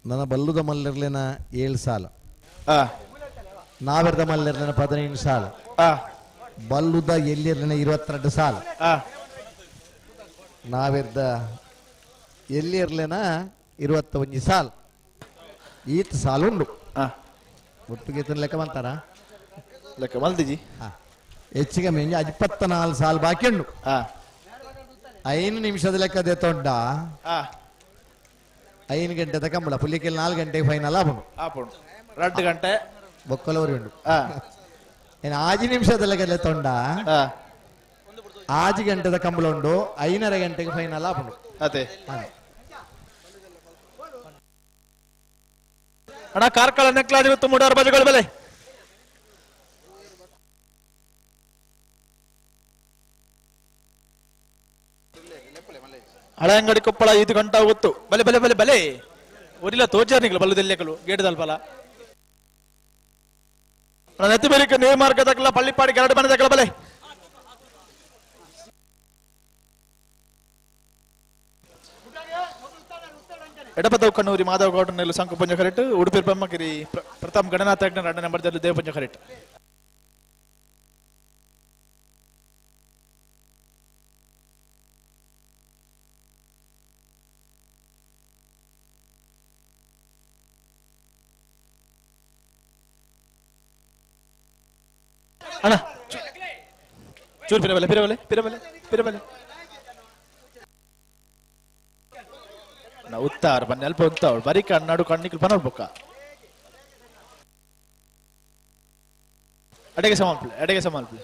ನನ್ನ ಬಲ್ಲುದ ಮಲ್ಲರ್ಲಿನ 7 ಸಾಲ, ನಾವೆರ್ದ ಮಲ್ಲರ್ಲಿನ 15 ಸಾಲ, ಬಲ್ಲುದ ಎಲ್ಲಿರ್ಲಿನ 22 ಸಾಲ, ನಾವೆರ್ದ ಎಲ್ಲಿರ್ಲಿನ 21 ಸಾಲ, ಈತ್ ಸಾಲ ಉಂಡು. ಒಟ್ಟಿಗೆ ಲೆಕ್ಕ ಬಂತಾರ ಲೆಕ್ಕ ಮಲ್ದಿಜಿ ಹೆಚ್ಚಿಗೆ ಮೇಂಜ 24 ಸಾಲ ಬಾಕಿ ಉಂಡು. 5 ನಿಮಿಷದ ಲೆಕ್ಕ ತೊಂಡ 5 ಗಂಟೆ ಕಂಬಳ ಪುಲ್ಲಿಕೆಲ್ 4 ಗಂಟೆಗೆ ಫೈನಲ್ ಆಪುಂಡು 2 ಗಂಟೆ ಬೊಕ್ಕಲವರಿ ಉಂಡು. ಏನು 5 ನಿಮಿಷದ ಲೆಕ್ಕ ತೊಂಡ 6 ಗಂಟೆದ ಕಂಬಳ ಉಂಡು 5.5 ಗಂಟೆಗೆ ಫೈನಲ್ ಆಪುಂಡು. ಅದೇ ಅಣ್ಣ ಕಾರ್ಕಳ ನೆಕ್ಲಾಜಿ ಗೊತ್ತು ಮುಡಾರ್ ಬಜಗಳು ಬೆಲೆ ಹಳೆ ಅಂಗಡಿ ಕೊಪ್ಪಳ 5 ಗಂಟೆ ಗೊತ್ತು ಬಲೆ ಬಲೆ ಬಲೆ ಬಲೆ ಒರಿಲ್ಲ ತೋಜಾರ್ನಿಗಳು ಬಲ್ಲದೆಲ್ಲೆಕಲು ಗೇಟ್ ದಲ್ಪಲ ನೆತ್ತಿ ಬೇಲಿಕ ನೀರು ಮಾರ್ಗ ತಕಲ ಪಳ್ಳಿಪಾಡಿ ಗರಡು ಮನೆ ತಕಲ ಬಲೆ ಎಡಪದವು ಕಣ್ಣೂರಿ ಮಾಧವ ಗೌಡನಲ್ಲಿ ಸಂಕುಪಂಜ ಕರೆಕ್ಟ್. ಉಡುಪಿ ಬ್ರಹ್ಮಗಿರಿ ಪ್ರಥಮ್ ಗಣನಾಥ ಎರಡನೇ ನಂಬರ್ ದೇವಪಂಜ ಕರೆಕ್ಟ್. ಅಣ್ಣ ಚೂರು ಪಿರಬಲೆ ಪಿರಬಲೆ ಪಿರಬಲೆ ಪಿರಬಲೆ ಉತ್ತಾರ ಬನ್ನಿ ಅಲ್ಪ ಉತ್ತಾವಳು ಬರೀ ಕಣ್ಣಾಡು ಕಣ್ಣಿಗೆ ಬನ್ನೋಡ್ಬೇಕ ಅಡೆಗೆ ಸಮಾನ್ಪ್ಲೆ ಅಡೆಗೆ ಸಮಾನ್ಪ್ಲೆ.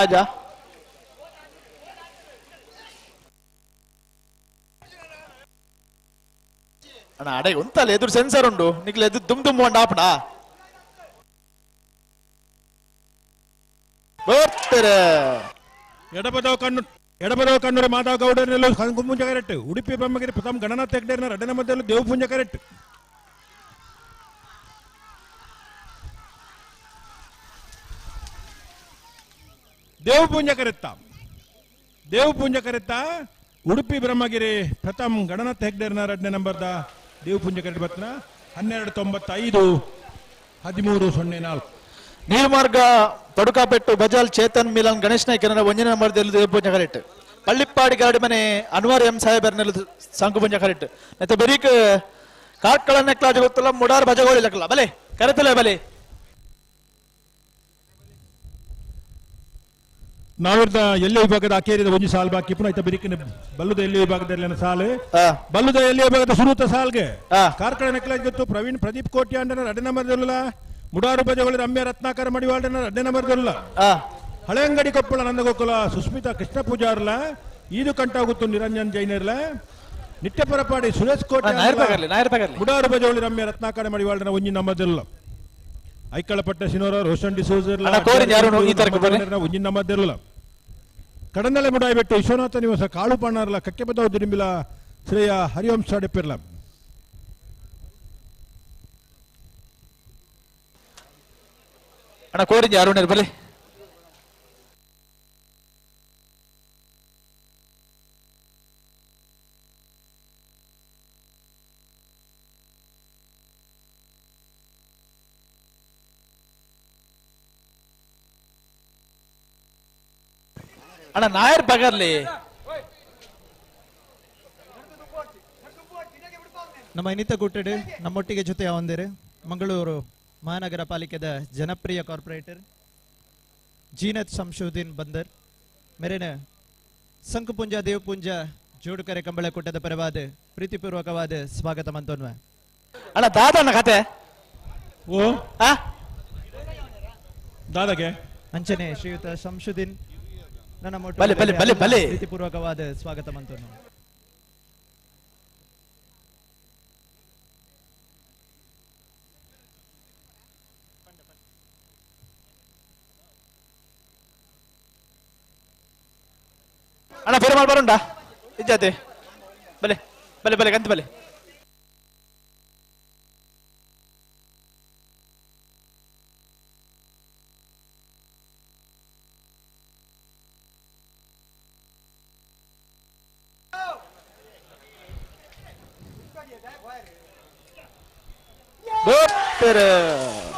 आजा ಅಣ್ಣ ಅಡೆ ಉಂತಲ್ಲ ಎದುರು ಸೆನ್ಸರ್ ಉಂಡು ನಿಕ್ಲೆ ಎದುರು ದುಮ್ ದುಮ್ ಉಂಡು ಆಪಣ ಬರ್ತಾರೆ. ಎಡಬದವ ಕಣ್ಣೂರು ಮಾಧವ ಗೌಡರಲ್ಲೂ ಸಂಕುಪುಂಜ ಕರೆಕ್ಟ್. ಉಡುಪಿ ಬ್ರಹ್ಮಗಿರಿ ಪ್ರಥಮ ಗಣನಾಥ ಹೆಗ್ಡೆರ್ನ ಎರಡನೇ ಮಧ್ಯದಲ್ಲಿ ದೇವಪುಂಜ ಕರೆಕ್ಟ್. ದೇವಪುಂಜ ಕರೆತ್ತ ದೇವಪುಂಜ ಕರೆತ್ತ ಉಡುಪಿ ಬ್ರಹ್ಮಗಿರಿ ಪ್ರಥಮ ಗಣನಾಥ ಹೆಗ್ಡೆರ್ನ ಎರಡನೇ ನಂಬರ್ದ ದೇವಪುಂಜ ಕರೆಕ್ಟ್ ಬತ್ನ 12.95 13.04. ನೀರ್ಮಾರ್ಗ ಪಡುಕಾಪೆಟ್ಟು ಬಜಾಲ್ ಚೇತನ್ ಮಿಲನ್ ಗಣೇಶ್ ನಾಯ್ಕರ ಒಂಜನೇ ನಂಬರ್ದಲ್ಲಿ ದೇವಪುಂಜ ಕರೆಕ್ಟ್. ಪಳ್ಳಿಪ್ಪಾಡಿ ಗಾಡಿ ಮನೆ ಅನ್ವರ್ ಎಂ ಸಾಹೇಬರ್ನಲ್ಲಿ ಸಂಕುಪುಂಜ ಕರೆಕ್ಟ್. ಮತ್ತೆ ಬೆರೀಕ್ ಕಾರ್ಕಳ ನೆಕ್ಲಾಜ್ ಗೊತ್ತಲ್ಲ ಮುಡಾರ್ ಬಜಗೋಳಿ ಲಕ್ಕಲ್ಲ ಬಲೆ ಕರೆತಲೆ ಬಲೆ. ನಾವಿರ್ದ ಎಲ್ಲೇ ವಿಭಾಗದ ಅಕೇರಿದ ಒಂಜಿ ಸಾಲ್ ಬಾಕಿ ಪುನಃ ಐತ ಬೆರಿಕಿನ ಬಲ್ಲುದ ಎಲ್ಲೇ ವಿಭಾಗದಲ್ಲಿ ಸಾಲು ಬಲ್ಲುದ ಎಲ್ಲೇ ವಿಭಾಗದ ಸುರೂತ ಸಾಲ್ಗೆ ಕಾರ್ಕಳ ನೆಕ್ಲಾಜ್ ಗೊತ್ತು ಪ್ರವೀಣ್ ಪ್ರದೀಪ್ ಕೋಟಿ ಅಂಡನ ಎರಡನೇ ನಂಬರ್ದಲ್ಲ ಮುಡಾರು ಬಜಗಳು ರಮ್ಯ ರತ್ನಾಕರ ಮಡಿವಾಳನ ಎರಡನೇ ನಂಬರ್ದಲ್ಲ ಹಳೆಯಂಗಡಿ ಕೊಪ್ಪಳ ನಂದಗೋಕುಲ ಸುಸ್ಮಿತಾ ಕೃಷ್ಣ ಪೂಜಾರ್ಲ ಈದು ಕಂಟಾಗುತ್ತು ನಿರಂಜನ್ ಜೈನರ್ಲ ನಿತ್ಯಪರಪಾಡಿ ಸುರೇಶ್ ಕೋಟೆ ಮುಡಾರು ಬಜಗಳು ರಮ್ಯ ರತ್ನಾಕರ ಮಡಿವಾಳನ ಒಂಜಿ ನಂಬರ್ದಲ್ಲ ಐಕಳಪಟ್ಟ ಸಿನೋರ ರೋಷನ್ ಡಿಸೋಜರ್ಲ ಒಂಜಿ ನಂಬರ್ದಲ್ಲ ಕಡನಲೆ ಮುಡಾಯಿಬೆಟ್ಟು ವಿಶ್ವನಾಥ ನಿವಾಸ ಕಾಳು ಪಾಣಾರ್ಲ ಕಕ್ಕೆಪದ ದುಡಿಂಬಿಲ ಶ್ರೇಯ ಹರಿವಂಶ ಡೆಪ್ಪಿರ್ಲ. ಅಣ್ಣ ಕೋರಿಂಜ ಅರುಣ್ ಬಲೆ ಅಣ್ಣ ನಾಯರ್ ಬಗರ್ಲಿ. ನಮ್ಮ ಇನ್ನಿತ ಕೂಟಡು ನಮ್ಮೊಟ್ಟಿಗೆ ಜೊತೆ ಹೊಂದಿರು ಮಂಗಳೂರು ಮಹಾನಗರ ಪಾಲಿಕೆದ ಜನಪ್ರಿಯ ಕಾರ್ಪೊರೇಟರ್ ಜೀನತ್ ಶಂಶುದ್ದೀನ್ ಬಂದರ್ ಮೇರೆನ ಸಂಕುಪುಂಜ ದೇವಪುಂಜ ಜೋಡುಕರೆ ಕಂಬಳ ಕೂಟದ ಪರವಾದ ಪ್ರೀತಿಪೂರ್ವಕವಾದ ಸ್ವಾಗತ ಮಂತೋನ್ವ. ಅಣ್ಣ ದಾದಣ್ಣ ಕತೆ ಓ ದಾದಾಗೆ ಅಂಚನೆ ಶ್ರೀಯುತ ಶಂಶುದ್ದೀನ್ ನನ್ನ ಬಲೆ ಬಲೆ ಬಲೆ ಬಲೆ ಪ್ರೀತಿಪೂರ್ವಕವಾದ ಸ್ವಾಗತ ಮಂತೋನ್ವ. ಅಣ್ಣ ಬೇರೆ ಮಾಡಿ ಬರುಂಡಾ ಇಜ್ಜಾತೆ ಬಲೆ ಬಲೆ ಬಲೆ ಗಂತ ಬಲೆ.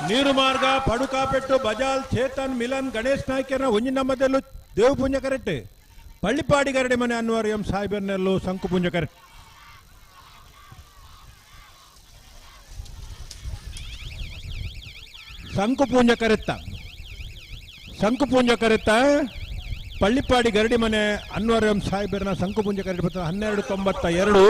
ನೀರು ಮಾರ್ಗ ಪಡುಕಾಪೆಟ್ಟು ಬಜಾಲ್ ಚೇತನ್ ಮಿಲನ್ ಗಣೇಶ್ ನಾಯ್ಕರ ಒಂಜಿ ನಂಬರ್ದಲ್ಲೂ ದೇವಪುಂಜ ಕರೆಕ್ಟ್. ಪಳ್ಳಿಪಾಡಿ ಗರಡಿ ಮನೆ ಅನ್ವರ್ ಎಂ ಸಾಹೇಬರ್ನಲ್ಲೂ ಸಂಕುಪುಂಜ ಕರೆಕ್ಟ್. ಸಂಕುಪುಂಜ ಕರೆತ್ತ ಸಂಕುಪುಂಜ ಕರೆತ್ತ ಪಳ್ಳಿಪಾಡಿ ಗರಡಿ ಮನೆ ಅನ್ವರ್ ಎಂ ಸಾಹೇಬರ್ನ ಸಂಕುಪುಂಜ ಕರೆಕ್ಟ್ ಬರ್ತಾರೆ 12.92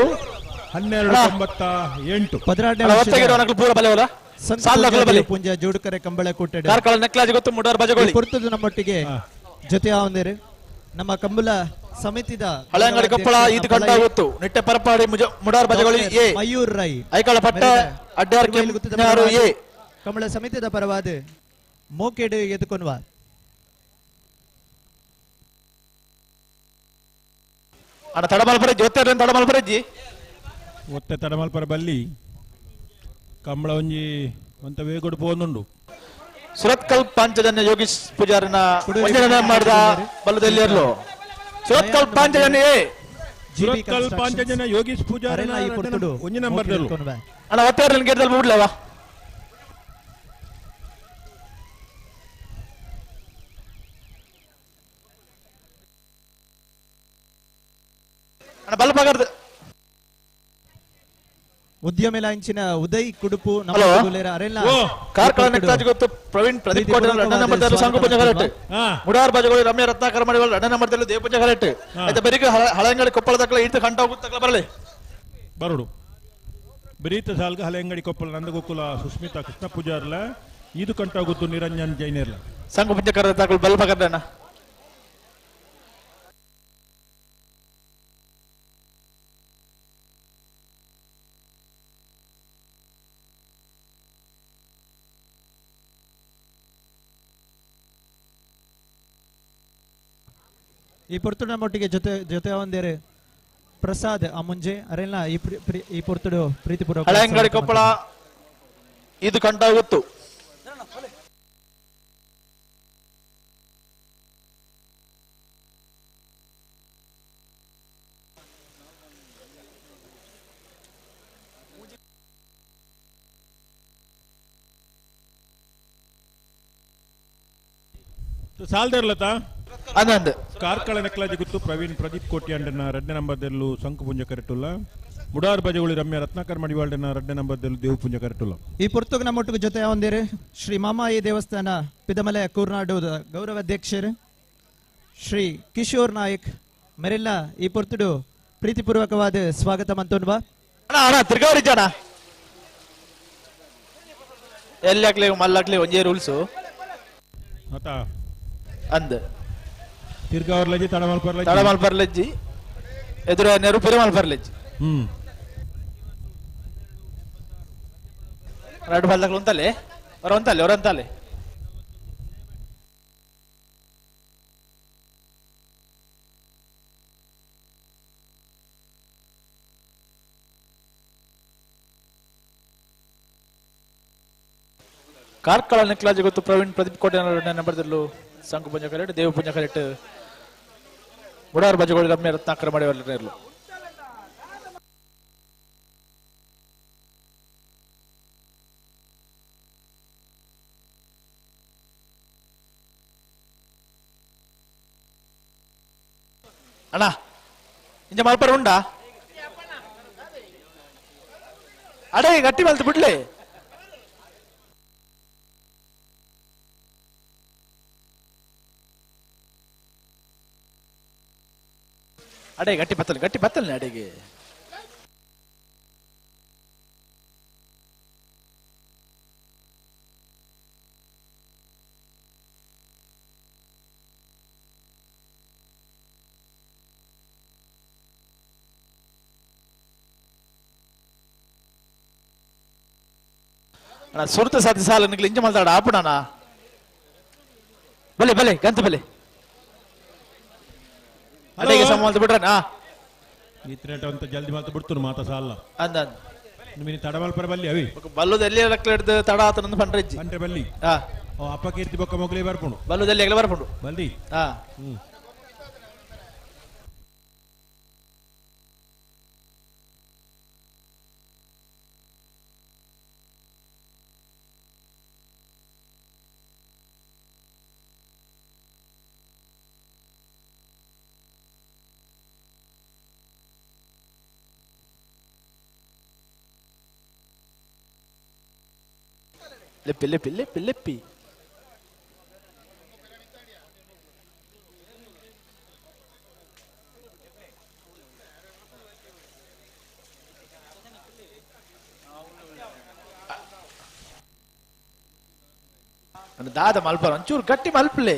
12.98. ಪುಂಜ ಜೋಡುಕರೆ ಕಂಬಳ ಕೂಟ ನಮ್ಮೊಟ್ಟಿಗೆ ಜೊತೆ ಹೊಂದಿರು ನಮ್ಮ ಕಂಬಳ ಸಮಿತಿದ ಹಳೆಯಂಗಡಿ ಕೊಪ್ಪಳ ಈದು ಕಂಡಾಗುತ್ತು ನಿಟ್ಟೆ ಪರಪಾಡಿ ಮುಡಾರ್ ಬಜಗೋಳಿ ಎ ಮಯೂರ್ ರೈ ಐಕಳ ಪಟ್ಟ ಅಡ್ಡಾರ್ ಎ ಕಂಬಳ ಸಮಿತಿದ ಪರವಾದ ಮೋಕೆಡು ಎದುಕೊನ್ವ. ಅಣ್ಣ ತಡಮಲ್ಪರ ಜೊತೆ ತಡಮಲ್ಪರಜ್ಜಿ ಒತ್ತೆ ತಡಮಲ್ಪರ ಬಲ್ಲಿ ಕಂಬಳ ಒಂಜಿ ಒಂತ ವೇಗುಡು ಪೋನುಂಡು. ಸುರತ್ಕಲ್ ಪಾಂಚಜನ್ಯ ಯೋಗೀಶ್ ಪೂಜಾರಿನ ವಂದನೆ ಮಾಡಿದ ಬಲ್ಲದಲ್ಲಿ ಇರಲು ಸುರತ್ಕಲ್ ಪಾಂಚಜನ್ಯ ಎ ಸುರತ್ಕಲ್ ಪಾಂಚಜನ್ಯ ಯೋಗೀಶ್ ಪೂಜಾರಿನ ಒಂಜಿ ನಂಬರ್ ದಲ್ಲು ಅಣ್ಣ ಒತ್ತೆರ್ಲಿನ ಗೇಟದಲ್ಲಿ ಬಿಡ್ಲವಾ. ಅಣ್ಣ ಬಲ್ಲ ಪಗರ್ದು ಉದ್ಯಮ ಲಾಂಚಿನ ಉದಯ್ ಕುಡುಪು ಕಾರ್ಕಳ ನೆಕ್ಲಾಜ್ ಗೊತ್ತು ಪ್ರವೀಣ್ ಪ್ರದೀಪ್ ಕೋಟೆ ಎರಡನೇ ನಂಬರ್ ಸಂಕುಪುಂಜ ಕರೆಕ್ಟ್. ಮುಡಾರ್ ಬಜಗೋಳಿ ರಮ್ಯ ರತ್ನಾಕರ ಮಡಿವಾಳ ಎರಡನೇ ನಂಬರ್ ದೇವಪುಂಜ ಕರೆಕ್ಟ್. ಆಯ್ತಾ ಬೆರಿಗೆ ಹಳೆಯಂಗಡಿ ಕೊಪ್ಪಳ ತಕ್ಕಲ ಇಟ್ಟು ಕಂಟ ಹೋಗುತ್ತಕ್ಕಲ ಬರಲಿ ಬರಡು ಬರೀತ ಸಾಲ್ಗ ಹಳೆಯಂಗಡಿ ಕೊಪ್ಪಳ ನಂದಗೋಕುಲ ಸುಸ್ಮಿತಾ ಕೃಷ್ಣ ಪೂಜಾರ್ಲ ಈದು ಕಂಟ ಹೋಗುತ್ತು ನಿರಂಜನ್ ಜೈನರ್ಲ ಸಂಕುಪುಂಜ ಕರೆ ತಕ್ಕಲು ಬಲ್ ಪಗರ್ದಣ್ಣ. ಈ ಪೊರ್ತುಡು ನಮ್ಮೊಟ್ಟಿಗೆ ಜೊತೆ ಜೊತೆ ಒಂದೇರು ಪ್ರಸಾದ್ ಅಮುಂಜೆ ಅರೆಲ್ಲ ಈ ಈ ಪೊರ್ತುಡು ಪ್ರೀತಿಪೂರ್ವಕ ಹಳೆಯಂಗಡಿ ಕೊಪ್ಪಳ ಇದು ಕಂಟಾಗುತ್ತು. ಸಾಲ್ದೇರ್ಲತಾ ಆನಂದ್ ಕಾರ್ಕಳ ನೆಕ್ಲಾಜಿ ಗುತ್ತು ಪ್ರವೀಣ್ ಪ್ರದೀಪ್ ಕೋಟ್ಯಾಂಡನ ರಡ್ಡೆ ನಂಬರ್ದಲ್ಲೂ ಸಂಕುಪುಂಜ ಕರೆಟುಲ್ಲ ಮುಡಾರ್ ಬಜಗುಳಿ ರಮ್ಯ ರತ್ನಾಕರ್ ಮಡಿವಾಳ್ಡನ ರಡ್ಡೆ ನಂಬರ್ದಲ್ಲೂ ದೇವಪುಂಜ ಕರೆಟುಲ್ಲ. ಈ ಪೊರ್ತುಗು ನಮ್ಮೊಟ್ಟಿಗೆ ಜೊತೆ ಒಂದೇರು ಶ್ರೀ ಮಾಮಾಯಿ ದೇವಸ್ಥಾನ ಪಿದಮಲೆ ಕೂರ್ನಾಡು ಗೌರವ ಅಧ್ಯಕ್ಷರು ಶ್ರೀ ಕಿಶೋರ್ ನಾಯಕ್ ಮೆರೆಲ್ಲ ಈ ಪೊರ್ತುಡು ಪ್ರೀತಿಪೂರ್ವಕವಾದ ಸ್ವಾಗತ ಮಂತೋನ್ವಾ. ತಿರ್ಗಾವರಿ ಜನ ಎಲ್ಲಿ ಹಾಕ್ಲಿ ಮಲ್ಲಾಕ್ಲಿ ಒಂಜೇ ರೂಲ್ಸು ಅಂದ್ ತಿರ್ಗಾವರ್ಲಜ್ಜಿ ತಡಮಲ್ಪರ್ಲಜ್ಜಿ ತಡಮಲ್ಪರ್ಲಜ್ಜಿ ಎದುರು ನೆರು ಪಿರಮಲ್ಪರ್ಲಜ್ಜಿ ಎರಡು ಬಲ್ದಕ್ಲು ಉಂತಲೆ ಹೊರ ಹೊರಂತಾಲೆ ಕಾರ್ಕಳ ನೆಕ್ಲಾಜಿ ಗೊತ್ತು ಪ್ರವೀಣ್ ಪ್ರದೀಪ್ ಕೋಟೆ ನಂಬರ್ದಲ್ಲೂ ಸಂಕು ಪುಂಜ ಕರೆಕ್ಟ್ ದೇವ ಪುಂಜ ಕರೆಕ್ಟ್ ಮುಡಾರ್ ಬಜಗೋಳಿ ರಮ್ಯ ರತ್ನಾಕರ ಮಾಡಿವರ್ಲು. ಅಣ್ಣ ಇಂಜ ಮಲ್ಪರ ಉಂಡಾ ಅಡೇ ಗಟ್ಟಿ ಮಲ್ತು ಬಿಡ್ಲೆ. ಅಡೆ ಗಟ್ಟಿ ಬತ್ತಲ್ ಗಟ್ಟಿ ಬತ್ತಲ್ ಅಡೆಗೆ ಅಣ್ಣ ಸುರ್ತ ಸಾತಿ ಸಾಲ ನಿಗ್ಲಿ ಇಂಜ ಮಲ್ತಾಡ ಆಪುಣಣ್ಣ ಬಲೆ ಬಲೆ ಗಂತ ಬಲೆ ಅಡೆಗೆ ಸಮ ಮಲ್ತು ಬಿಡ್ರಣ್ಣ. ಈ ತ್ರೇಟ ಅಂತ ಜಲ್ದಿ ಮಾತು ಬಿಡ್ತು ಮಾತಾ ಸಾಲ ಅಂದ ನಿಮಗೆ ತಡಮಲ್ಪರ ಬಲ್ಲಿ ಅವಿ ಬಲ್ಲುದ ಎಲ್ಲಿ ಲಕ್ಲೆಡ್ದು ತಡ ಆತನಂದು ಪಂಡ್ರೆಜ್ಜಿ ಪಂಡ್ರೆ ಬಲ್ಲಿ ಅಪ್ಪ ಕೀರ್ತಿ ಬೊಕ್ಕ ಮೊಗಲೇ ಬರ್ಪುಂಡು ಬಲ್ಲುದಲ್ಲಿ ಎಗ್ಲೆ ಬರ್ಪುಂಡು ಬಲ್ಲಿ ಲೆಪ್ಪಿ ಲೆಪ್ಪಿ ಲೆಪ್ಪಿ ಲೆಪ್ಪಿ ದಾದ ಮಲ್ಪರ ಒಂಚೂರು ಗಟ್ಟಿ ಮಲ್ಪಲೆ.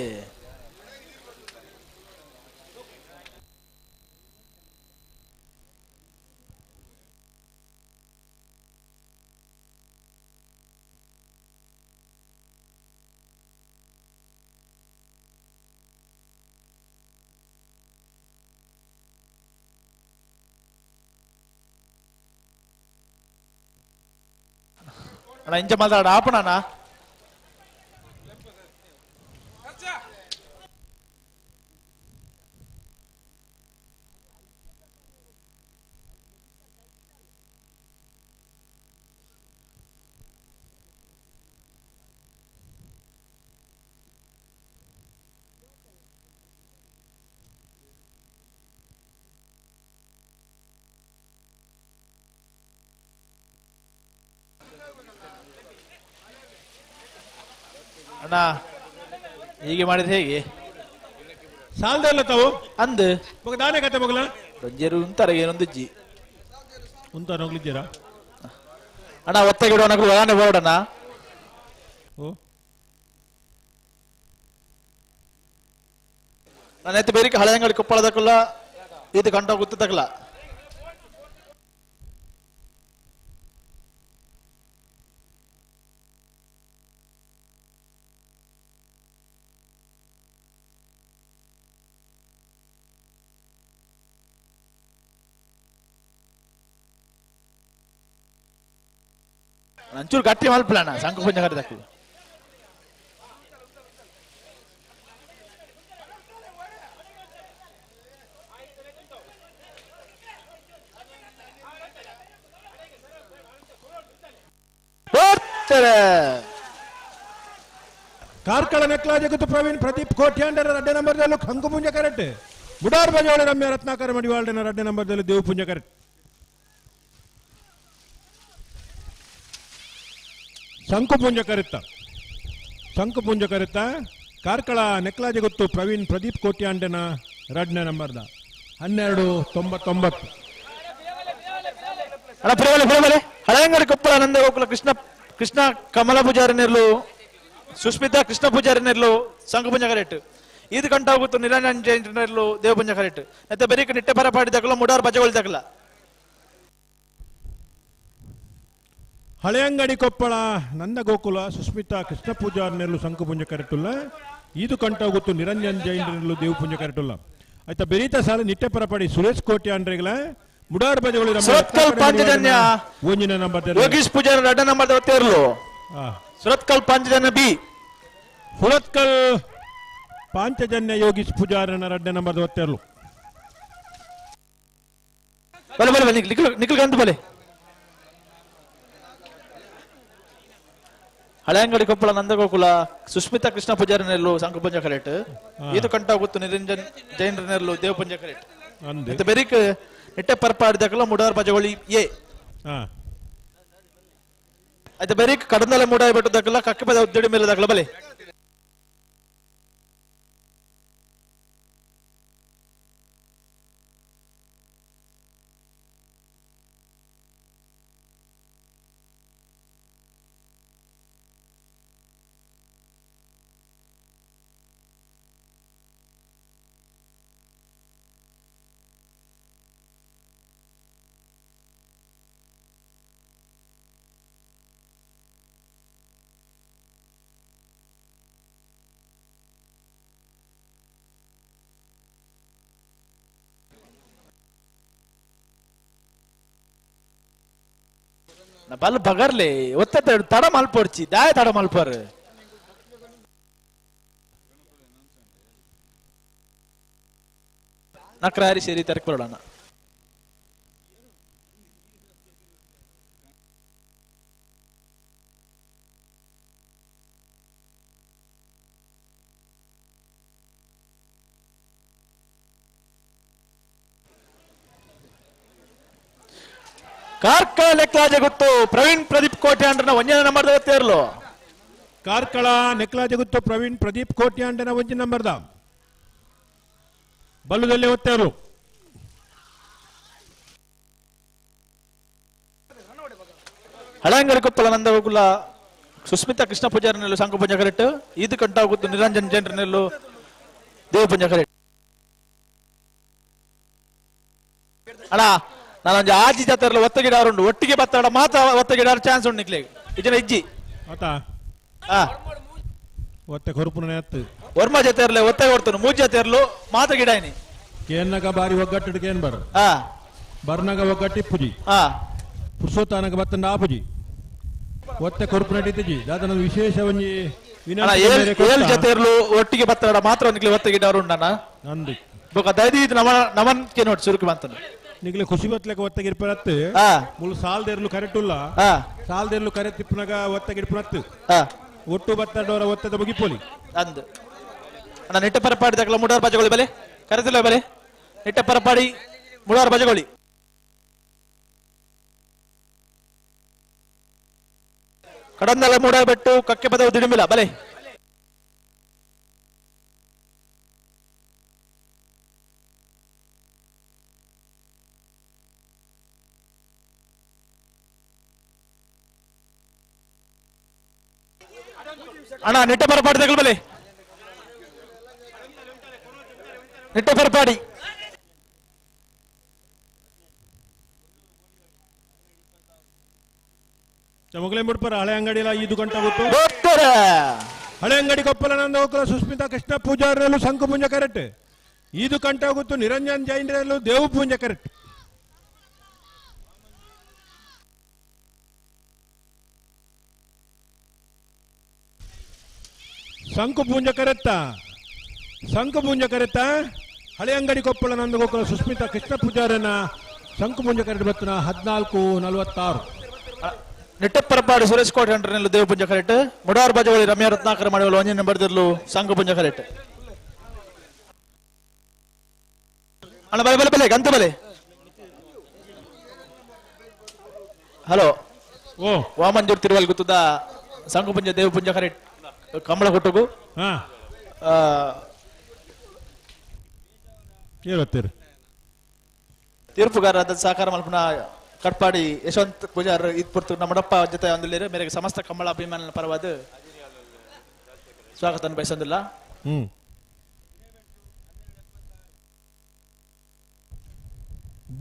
ಅಣ್ಣ ಇಂಚ ಮಾತಾಡ ಆಪಣ ಅಣ್ಣ ಹೀಗೆ ಮಾಡಿದ್ರೆ ಹೇಗೆ ಸಾಲದಲ್ಲ ತಾವು ಅಂದ್ ದಾನೆ ಕತೆ ಮಗಲ ರಂಜೇರು ಉಂತಾರ ಏನೊಂದು ಜಿ ಉಂತಾರ ಹೋಗ್ಲಿದ್ದೀರಾ ಅಣ್ಣ ಒತ್ತ ಗಿಡವನ ಒಳನೆ ಬೋರ್ಡಣ್ಣ. ಓ ನಾನು ಎತ್ತು ಬೇರೆ ಹಳೆಯಂಗಡಿ ಕೊಪ್ಪಳದಕ್ಕಲ್ಲ ಇದು ಗಂಟ ಗುತ್ತದಕ್ಕಲ್ಲ. ಒಂಚೂರು ಗಟ್ಟಿ ಮಲ್ಪಲಣ್ಣ ಶಂಕು ಪುಂಜ ಕರೆದಕ್ಕೂ. ಕಾರ್ಕಳ ನೆಕ್ಲಾಜ ಗುತ್ತು ಪ್ರವೀಣ್ ಪ್ರದೀಪ್ ಕೋಟ್ಯಾಂಡರ ರಡ್ಡೆ ನಂಬರ್ದಲ್ಲೂ ಕಂಕುಪುಂಜ ಕರೆಕ್ಟ್. ಬುಡಾರ್ ಬಜೋಳ ರಮ್ಯ ರತ್ನಾಕರ ಮಡಿವಾಳನ ರಡ್ಡೆ ನಂಬರ್ದಲ್ಲೂ ದೇವಪುಂಜ ಕರೆಕ್ಟ್. ಶಂಕುಪುಂಜ ಕರೆತ್ತ ಶಂಕುಪುಂಜ ಕರೆತ್ತ ಕಾರ್ಕಳ ನೆಕ್ಲಾಜ ಗುತ್ತು ಪ್ರವೀಣ್ ಪ್ರದೀಪ್ ಕೋಟ್ಯಾಂಡನ ರಡ್ನೆ ನಂಬರ್ದ 12:99. ಅಣ್ಣ ಪರವಾಗಿಲ್ಲ ಪರವಾಗಿಲ್ಲ. ಹಳೆಯಂಗಡಿ ಕೊಪ್ಪಳ ನಂದ ಗೋಕುಲ ಕೃಷ್ಣ ಕೃಷ್ಣ ಕಮಲ ಪೂಜಾರಿ ನೆರ್ಲು ಸುಸ್ಮಿತಾ ಕೃಷ್ಣ ಪೂಜಾರಿ ನೆರ್ಲು ಸಂಘಪುಂಜ ಕರೆಕ್ಟ್. ಇದು ಕಂಟಾಗುತ್ತು ನಿರಂಜನ್ ಜೈನ್ ನೆರ್ಲು ದೇವಪುಂಜ ಕರೆಕ್ಟ್. ಮತ್ತೆ ಬೆರಿಕ ನಿಟ್ಟೆ ಪರಪಾಡಿ ತಗಲ ಮುಡಾರ್ ಬಜಗೋಳಿ ತಗಲ. ಹಳೆಯಂಗಡಿ ಕೊಪ್ಪಳ ನಂದ ಗೋಕುಲ ಸುಸ್ಮಿತಾ ಕೃಷ್ಣ ಪೂಜಾರಿ ನೆರ್ಲು ಸಂಕುಪುಂಜ ಕರೆಕ್ಟುಲ್ಲ. ಇದು ಕಂಟಾಗುತ್ತು ನಿರಂಜನ್ ಜೈನ್ ನೆರ್ಲು ದೇವಪುಂಜ ಕರೆಕ್ಟುಲ್ಲ. ಆಯ್ತಾ ಬೆರೀತ ಸಾಲ ನಿಟ್ಟೆ ಪರಪಾಡಿ ಸುರೇಶ್ ಕೋಟಿ ಅಂಡ್ರೆಗಳ ಮುಡಾರ್ ಬಜಗೋಳಿ ಸುರತ್ಕಲ್ ಪಾಂಚಜನ್ಯ ಒಂಜಿನ ನಂಬರ್ ಯೋಗೀಶ್ ಪೂಜಾರಿ ರಡ್ಡ ನಂಬರ್ ತೇರ್ಲು. ಸುರತ್ಕಲ್ ಪಾಂಚಜನ್ಯ ಬಿ ಸುರತ್ಕಲ್ ಪಾಂಚಜನ್ಯ ಯೋಗೀಶ್ ಪೂಜಾರನ ರಡ್ಡ ನಂಬರ್ ಒತ್ತೆರ್ಲು. ಬಲೆ ಬಲೆ ಬಲೆ ನಿಖಿಲ್ ನಿಖಿಲ್ ಗಂತು ಬಲೆ. ಹಳೆಯಂಗಡಿ ಕೊಪ್ಪಳ ನಂದಗೋಕುಲ ಸುಸ್ಮಿತಾ ಕೃಷ್ಣ ಪೂಜಾರಿ ನೆರ್ಲು ಸಂಕುಪುಂಜ ಕರೆಕ್ಟ್. ಇದು ಕಂಟಾಗುತ್ತು ನಿರಂಜನ್ ಜೈನ್ ನೆರ್ಲು ದೇವಪುಂಜ ಕರೆಕ್ಟ್. ಮತ್ತೆ ಬೆರಿಕ್ ನಿಟ್ಟೆ ಪರ್ಪಾಡಿ ದಕಲ ಮುಡಾರ್ ಬಜಗೋಳಿ ಎ. ಆಯ್ತು ಬೆರಿಕ್ ಕಡಂದಲೆ ಮೂಡಾಯಿ ಬೆಟ್ಟು ದಕಲ ಕಕ್ಕಪದ ಉದ್ದಡಿ ಮೇಲೆ ದಕಲ ಬಲೆ. ಬಲ್ ಬಗರ್ಲೆ ಒತ್ತ ತಡ ಮಲ್ಪೊಡ್ಚಿ ದಾಯ ತಡ ಮಲ್ಪರ್. ನಕ್ರಾರಿ ಸೇರಿ ತರಕ್ ಬರೋಣ. ಕಾರ್ಕಳ ನೆಕ್ಲಾಜ ಗೊತ್ತು ಪ್ರವೀಣ್ ಪ್ರದೀಪ್ ಕೋಟ್ಯಾಂಡ್ರನ ಒಂಜನ ನಂಬರ್ ತೇರ್ಲು. ಕಾರ್ಕಳ ನೆಕ್ಲಾಜ ಗೊತ್ತು ಪ್ರವೀಣ್ ಪ್ರದೀಪ್ ಕೋಟ್ಯಾಂಡ್ರನ ಒಂಜಿ ನಂಬರ್ದ ಬಲ್ಲುದಲ್ಲೇ ಒತ್ತೇರು. ಹಳೆಯಂಗಡಿ ಕೊಪ್ಪಳ ನಂದಗೋಕುಲ ಸುಸ್ಮಿತಾ ಕೃಷ್ಣ ಪೂಜಾರಿ ನೆಲ್ಲು ಸಂಕುಪುಂಜ ಕರೆಕ್ಟ್. ಇದು ಕಂಟಾಗುತ್ತು ನಿರಂಜನ್ ಜೈನ್ ನೆಲ್ಲು ದೇವಪುಂಜ ಕರೆಕ್ಟ್. ಅಣ್ಣ ನಾನೊಂದು ಆಜಿ ಜಾತ್ರೆ ಒತ್ತ ಗಿಡ ಉಂಟು ಒಟ್ಟಿಗೆ ಬತ್ತಾಡ ಮಾತ್ರ ಒತ್ತ ಗಿಡ ಚಾನ್ಸ್ ಉಂಟು ನಿಕ್ಲೆ ಇಜನ ಇಜ್ಜಿ ಒತ್ತೆ ಕೊರುಪುನ ವರ್ಮ ಜೊತೆ ಇರಲಿ ಒತ್ತೆ ಕೊಡ್ತಾನೆ ಮೂಜ್ ಜೊತೆ ಇರಲು ಮಾತ್ರ ಗಿಡ ಇನಿ ಕೇನ್ನಗ ಬಾರಿ ಒಗ್ಗಟ್ಟು ಕೇನ್ ಬರ್ ಬರ್ನಗ ಒಗ್ಗಟ್ಟಿ ಪುಜಿ ಪುರುಷೋತ್ತಾನಗ ಬತ್ತಂಡ ಆಪುಜಿ ಒತ್ತೆ ಕೊರುಪುನ ಇತ್ತಿಜಿ ದಾದನ ವಿಶೇಷ ಒಂಜಿ ಏಳು ಜೊತೆ ಇರಲು ಒಟ್ಟಿಗೆ ಬತ್ತಾಡ ಮಾತ್ರ ಒಂದು ಒತ್ತೆ ಗಿಡ ಉಂಟಣ್ಣ ನಂದು ಬೊಕ ದಯದೀದ್ ನಮ ನಮನ್ ಕೆ ನೋಟ್ ಸುರುಕು ಬಂತನು ನಿಗ್ಲೆ ಖುಷಿ ಬತ್ಲೆಕ ಒತ್ತಗೆ ಇರ್ಪರತ್ತು ಮುಳು ಸಾಲ್ದೇರ್ಲು ಕರೆಕ್ಟ್ ಉಲ್ಲ ಸಾಲ್ದೇರ್ಲು ಕರೆ ತಿಪ್ಪುನಗ ಒತ್ತಗೆ ಇರ್ಪರತ್ತು ಒಟ್ಟು ಬತ್ತಡೋರ ಒತ್ತದ ಮುಗಿಪೋಲಿ ಅಂದು ಅಣ್ಣ ನಿಟ್ಟ ಪರಪಾಡಿ ತಕಲ ಮುಡಾರ್ ಬಜಗೋಳಿ ಬಲೆ ಕರೆತಿಲ್ಲ ಬಲೆ ನಿಟ್ಟ ಪರಪಾಡಿ ಮುಡಾರ್ ಬಜಗೋಳಿ ಕಡಂದಲ ಮೂಡಾರ್ ಬೆಟ್ಟು ಕಕ್ಕೆ ಪದವು ದಿಡಿಮಿಲ್ಲ ಬಲೆ ಅಣ್ಣ ನಿಟ್ಟ ಪರಪಾಡಿ ತಗಲ್ ಬಲೆ ನಿಟ್ಟ ಪರಪಾಡಿ ಮೊಗಲೇ ಮುಡ್ಪರ ಹಳೆ ಅಂಗಡಿಲ 5 ಗಂಟೆ ಗೊತ್ತು ಹಳೆ ಅಂಗಡಿ ಕೊಪ್ಪಲ ನಂದ ಹೋಗಲ ಸುಸ್ಮಿತಾ ಕೃಷ್ಣ ಪೂಜಾರಲ್ಲೂ ಶಂಕು ಪೂಂಜ ಕರೆಕ್ಟ್. 5 ಗಂಟೆ ಹೋಗುತ್ತು ನಿರಂಜನ್ ಜೈನರಲ್ಲೂ ದೇವು ಪೂಂಜ ಕರೆಕ್ಟ್. ಶಂಕು ಪೂಂಜ ಕರೆತ್ತ ಶಂಕು ಪೂಂಜ ಕರೆತ್ತ ಹಳೆಯಂಗಡಿ ಕೊಪ್ಪಳ ನಂದಗೋಕುಲ ಸುಸ್ಮಿತಾ ಕೃಷ್ಣ ಪೂಜಾರನ ಶಂಕು ಪೂಂಜ ಕರೆಟ್ ಬತ್ತನ 14:46. ನಿಟ್ಟಪ್ಪರಪಾಡಿ ಸುರೇಶ್ ಕೋಟೆ ಅಂಟರ್ನೆಲ್ಲು ದೇವಪುಂಜ ಕರೆಟ್ ಮುಡಾರ್ ಬಜವಳಿ ರಮ್ಯಾ ರತ್ನಾಕರ ಮಾಡುವಳು ಒಂಜಿ ನಂಬರ್ ದಿರ್ಲು ಶಂಕು ಪೂಂಜ ಕರೆಟ್. ಅಣ್ಣ ಬಲೆ ಬಲೆ ಬಲೆ ಗಂತ ಬಲೆ. ಹಲೋ ಓ ವಾಮಂಜೂರ್ ತಿರುವಲ್ ಗುತ್ತದ ಸಂಘಪುಂಜ ದೇವಪುಂಜ ಕರೆಟ್ ಕಮಲ ಕೊಟ್ಟುಗು ತೀರ್ಪುಗಾರರಾದ ಸಹಕಾರ ಮಲ್ಪನ ಕಟ್ಪಾಡಿ ಯಶವಂತ್ ಪೂಜಾರ್ ಇತ್ಪುರ್ತು ನಮ್ಮಡಪ್ಪ ಜೊತೆ ಒಂದಿಲ್ಲೇರು ಮೇರೆಗೆ ಸಮಸ್ತ ಕಮಲ ಅಭಿಮಾನ ಪರವಾದ ಸ್ವಾಗತ ಬಯಸೊಂದಿಲ್ಲ.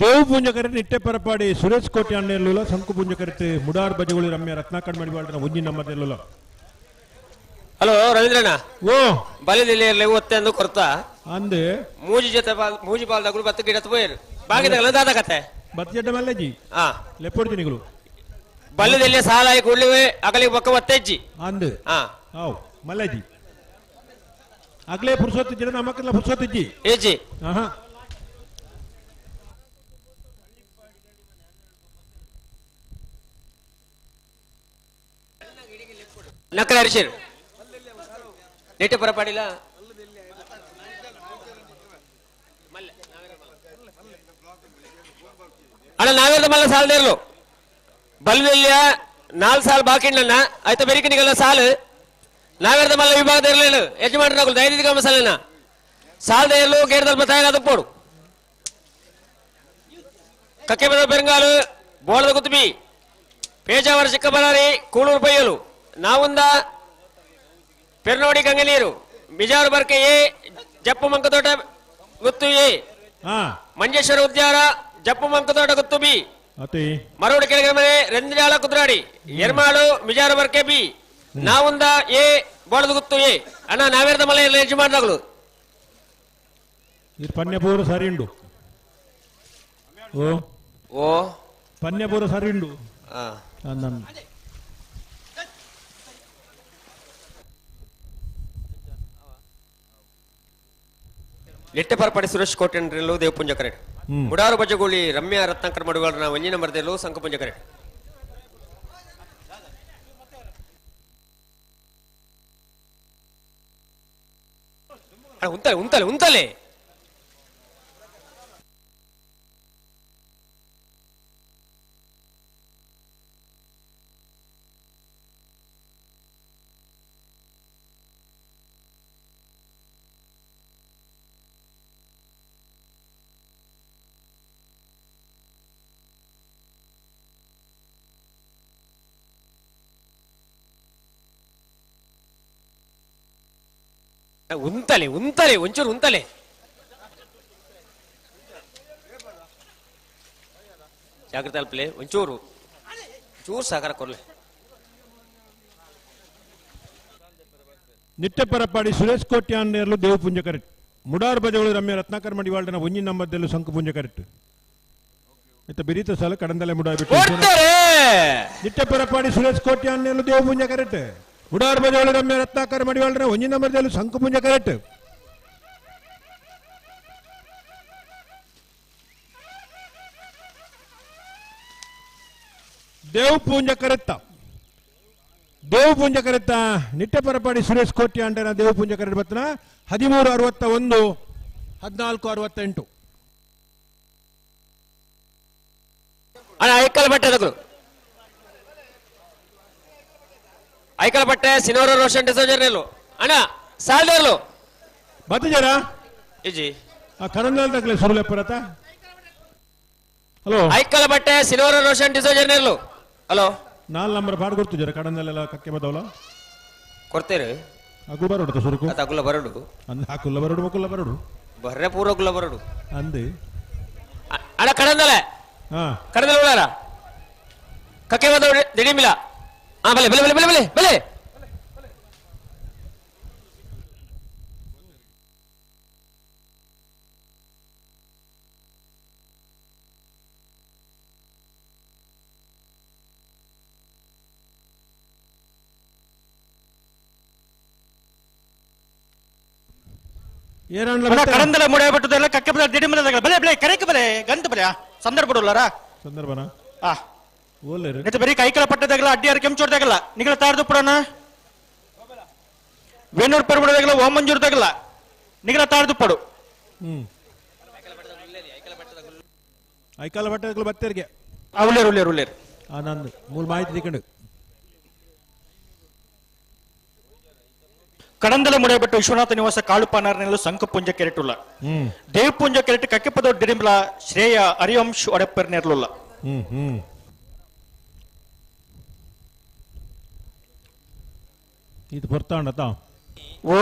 ದೇವು ಪೂಂಜ ಕರೆಟ್ ನಿಟ್ಟೆ ಪರಪಾಡಿ ಸುರೇಶ್ ಕೋಟೆ ಅಣ್ಣೆಲ್ಲುಲ ಶಂಕು ಪೂಂಜ ಕರೆಟ್ ಮುಡಾರ್ ಬಜಗುಳಿ ರಮ್ಯ ರತ್ನಾಕರ್ ಮಡಿವಾಳ್ರ ಒಂಜಿ ನಮ್ಮದೆಲ್ಲುಲ. ಹಲೋ ರವೀಂದ್ರಣ್ಣ ಓ ಬಲಿದಿಲ್ಲ ಒತ್ತೆ ಅಂದು ಕೊರ್ತ ಅಂದೆ ಮೂಜಿ ಜೊತೆ ಮೂಜಿ ಬಾಲ್ದಾಗುಳು ಬತ್ತ ಗಿಡತ್ ಪೋಯರು ಬಾಗಿದಾಗಲ ದಾದ ಕತೆ ಬತ್ತ ಜಡ್ಡ ಮಲ್ಲೆಜಿ ಹಾ ಲೆಪ್ಪೊಡ್ತಿನಿಗಳು ಬಲ್ಲದಲ್ಲಿ ಸಾಲ ಆಯಿ ಕೂಡ್ಲಿವೆ ಅಗಲಿಗೆ ಬೊಕ್ಕ ಒತ್ತೆಜ್ಜಿ ಅಂದು ಹಾ how ಮಲ್ಲೆಜಿ ಅಗಲೇ ಪುರುಷೋತ್ತಿಜ್ಜಿ ನಮಕ್ಕೆಲ್ಲ ಪುರುಷೋತ್ತಿಜ್ಜಿ ಏಜಿ ಆಹಾ ನಕಲ ಹರಿಶರು ನೆಟ್ಟ ಪರಪಾಡಿಲ್ಲ ಅಣ್ಣ ನಾವೇರ್ದ ಮಲ್ಲ ಸಾಲದೇರ್ಲು ಬಲ್ವೆಲ್ಯ 4 ಸಾಲ ಬಾಕಿ ಇಣ್ಣ ಆಯ್ತಾ ಬೆರಿಕನಿಗೆಲ್ಲ ಸಾಲು ನಾವೇರ್ದ ಮಲ್ಲ ವಿಭಾಗದ ಇರಲಿಲ್ಲ ಯಜಮಾನರಾಗಲು ದೈದಿಕ ಮಸಾಲೆನ ಸಾಲದ ಇರಲು ಗೇರ್ದಲ್ಪ ತಯಾರಾದ ಪೋಡು ಕಕ್ಕೆ ಬದ ಬೆಂಗಾಲು ಬೋಳದ ಗುತ್ತಬಿ ಪೇಜಾವರ ಚಿಕ್ಕಬಳ್ಳಾರಿ ಕೂಳೂರು ಪೈಯಲು ನಾವುಂದ ಪೆರ್ನೋಡಿ ಗಂಗನೀರು ಬಿಜಾರು ಬರ್ಕೆ ಎ ಜಪ್ಪು ಮಂಕತೋಟ ಗುತ್ತು ಎ ಮಂಜೇಶ್ವರ ಉದ್ಯಾರ ಜಪ್ಪು ಮಂಕತೋಟ ಗುತ್ತು ಬಿ ಮರೋಡು ಕೆಳಗಿನ ಮನೆ ರಂಜಾಳ ಕುದ್ರಾಡಿ ಎರ್ಮಾಳು ಮಿಜಾರು ಬರ್ಕೆ ಬಿ ನಾವುಂದ ಎ ಬೋಳದ ಗುತ್ತು ಎ ಅಣ್ಣ ನಾವೇರ್ದ ಮಲೆ ಯಜಮಾನರಾಗಲು ಪನ್ಯಪೂರ ಸರಿ ಉಂಡು ಓ ಓ ಪನ್ಯಪೂರ ಸರಿ ಉಂಡು ನಿಟ್ಟೆ ಪರಪಾಡಿ ಸುರೇಶ್ ಕೋಟೆಂಡ್ರೆಲ್ಲು ದೇವಪುಂಜ ಕರೆಟ್ ಮುಡಾರು ಬಜಗೋಳಿ ರಮ್ಯಾ ರತ್ನಾಕರ್ ಮಡುವಾಳನ ಒಂಜಿ ನಂಬರ್ದೆಲ್ಲು ಸಂಕಪುಂಜ ಕರೆಟ್. ಉಂತಲೆ ಉಂತಲೆ ಉಂತಲೆ ಉಂತಲೆ ಉಂತಲೆ ಒಂಚೂರು ಉಂತಲೆ ಜಾಗ್ರತೆ ಅಲ್ಪಲೆ ಒಂಚೂರು ಚೂರು ಸಹಕಾರ ಕೊರ್ಲೆ. ನಿಟ್ಟೆ ಪರಪಾಡಿ ಸುರೇಶ್ ಕೋಟ್ಯಾನ್ ನೇರ್ಲು ದೇವಪುಂಜ ಕರೆಕ್ಟ್ ಮುಡಾರ್ ಬಜಗಳು ರಮ್ಯ ರತ್ನಾಕರ್ ಮಡಿವಾಳ್ನ ಒಂಜಿ ನಂಬರ್ದಲ್ಲೂ ಶಂಕು ಪುಂಜ ಕರೆಕ್ಟ್ ಇತ್ತ ಬಿರಿತ ಸಾಲ ಕಡಂದಲೆ ಮುಡಾರ್ ಬಿಟ್ಟು ನಿಟ್ಟೆ ಪರಪಾಡಿ ಸುರೇಶ್ ಕೋಟ್ಯಾನ್ ನೇರ್ಲು ದೇವಪುಂಜ ಕರೆಕ್ಟ್ ಮುಡಾರ್ ಬಜಗಳು ರಮ್ಯ ರತ್ನಾಕರ್ ಮಡಿವಾಳ್ನ ಒಂಜಿ ನಂಬರ್ದಲ್ಲೂ ಶಂಕು ಪುಂಜ ಕರೆಕ್ಟ್. ದೇವ್ ಪೂಂಜ ಕರೆತ್ತ ದೇವ್ ಪೂಂಜ ಕರೆತ್ತ ನಿಟ್ಟೆ ಪರಪಾಡಿ ಸುರೇಶ್ ಕೋಟಿ ಅಂಡನ ದೇವ್ ಪೂಂಜ ಕರೆಟ್ ಬತ್ತನ 13:61 14:68. ಅಣ್ಣ ಐಕಲ್ ಬಟ್ಟೆ ತಗಲು ಐಕಲ್ ಬಟ್ಟೆ ಸಿನೋರ ರೋಷನ್ ಡಿಸೋಜರ್ನೆಲ್ಲು ಅಣ್ಣ ಸಾಲ್ದೇರ್ಲು ಬತ್ತಜರ ಇಜಿ ಆ ಕರಂದಾಲ್ ತಗಲೆ ಸುರುಲೆ ಪರತ. ಹಲೋ ಐಕಲ್ ಬಟ್ಟೆ ಸಿನೋರ ರೋಷನ್ ಡಿಸೋಜರ್ನೆಲ್ಲು. ಹಲೋ 4 ನಂಬರ್ ಪಾಡ್ ಕೊಡ್ತು ಜರ ಕಡಂದಲ್ಲೆಲ್ಲ ಕಕ್ಕೆ ಬದವಲ ಕೊಡ್ತೇರು ಅಗುಲ ಬರೋಡು ಸುರುಕು ಅತ ಅಗುಲ ಬರೋಡು ಅಂದ ಅಕುಲ್ಲ ಬರೋಡು ಮಕುಲ್ಲ ಬರೋಡು ಬರ್ರೆ ಪೂರ ಗುಲ್ಲ ಬರೋಡು ಅಂದೆ ಅಣ್ಣ ಕಡಂದಲೆ ಹಾ ಕಡಂದಲೆ ಉಳ್ಳಾರ ಕಕ್ಕೆ ಬದವ ದಿಡಿಮಿಲ್ಲ. ಹಾ ಬಲೆ ಬಲೆ ಬಲೆ ಬಲೆ ಬಲೆ ಬಲೆ ಕಡಂದಲ ಮುಡಿಯಬಿಟ್ಟದೆಲ್ಲ ಕಕ್ಕೆ ದಿಡಿಮಲದಾಗ ಬಲೆ ಬಲೆ ಕರೆಕ್ ಬಲೆ ಗಂತ ಬಲೆ ಸಂದರ್ಭ ಬಿಡೋಲ್ಲಾರ ಸಂದರ್ಭನ ಆ ಓಲೇರು ನೆತ್ತ ಬರೀ ಕೈಕಲ ಪಟ್ಟದಾಗಲ ಅಡ್ಡಿಯಾರ ಕೆಂಚೋಡ್ದಾಗಲ್ಲ ನಿಗಳ ತಾರ್ದು ಪುಡಣ ವೇಣೂರ್ ಪರ್ಬಡದಾಗಲ ಓಮಂಜೂರ್ದಾಗಲ ನಿಗಳ ತಾರ್ದು ಪಡು. ಐಕಾಲ ಪಟ್ಟದಾಗಲ ಬತ್ತೇರಿಗೆ ಉಳ್ಳೇರು ಉಳ್ಳೇರು ಉಳ್ಳೇರು ಆನಂದ್ ಮೂಲ ಮಾಹಿತಿ ತಿಕೊಂಡು. ಕಡಂದಲ ಮುಡಿಯಬಿಟ್ಟು ವಿಶ್ವನಾಥ ನಿವಾಸ ಕಾಳುಪಾನಾರ್ನೆಲ್ಲ ಸಂಕಪುಂಜ ಕೆರೆಟುಲ್ಲ ದೇವಪುಂಜ ಕೆರೆಟ್ ಕಕ್ಕೆಪದ ಡಿರಿಂಬ್ಲ ಶ್ರೇಯ ಹರಿವಂಶ್ ಒಡಪ್ಪರ್ ನೆರ್ಲುಲ್ಲ. ಇದು ಬರ್ತಾಣತ ಓ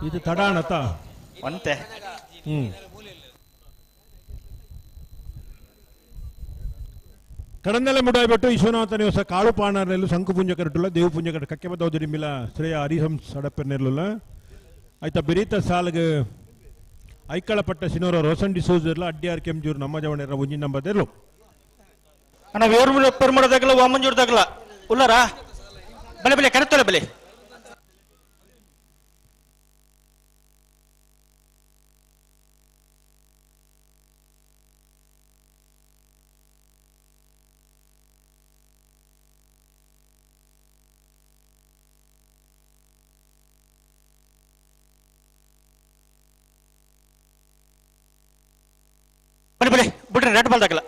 ಇದು ತಡಾಣತ ಒಂತೆ. ಕಡಂದಲೆ ಮುಡಾಯ್ಬಿಟ್ಟು ವಿಶ್ವನಾಥ ನಿವಾಸ ಕಾಳುಪಾಣರ್ನೆಲ್ಲು ಶಂಕುಪುಂಜ ಕರಟುಲ್ಲ ದೇವಪುಂಜ ಕರಟ ಕಕ್ಕೆಬದ್ದೌದಿರಿಮಿಲ ಶ್ರೇಯ ಹರಿಹಂಸ ಸಡಪ್ಪರ್ನೆರ್ಲುಲ್ಲ ಆಯ್ತಾ ಬಿರೀತ ಸಾಲಗ ಐಕಳಪಟ್ಟ ಸಿನೋರ ರೋಸನ್ ಡಿಸೋಜರ್ಲ ಅಡ್ಡಿಯಾರ್ ಕೆಂಜೂರು ನಮ್ಮ ಜವಣರ ಒಂಜಿ ನಂಬದೆರ್ಲು. ಅಣ್ಣ ವೇರು ಪೆರ್ಮಡದಾಗಲ ವಾಮಂಜೂರ್ದಾಗಲ ಉಲ್ಲಾರ ಬಲೆ ಬಲೆ ಕರೆತೊಲೆ ಬಲೆ ಬಲೆ ಬಲೆ ಬಿಡ್ರಿ ರೆಡ್ ಬಾಲ್ದಾಗಲ.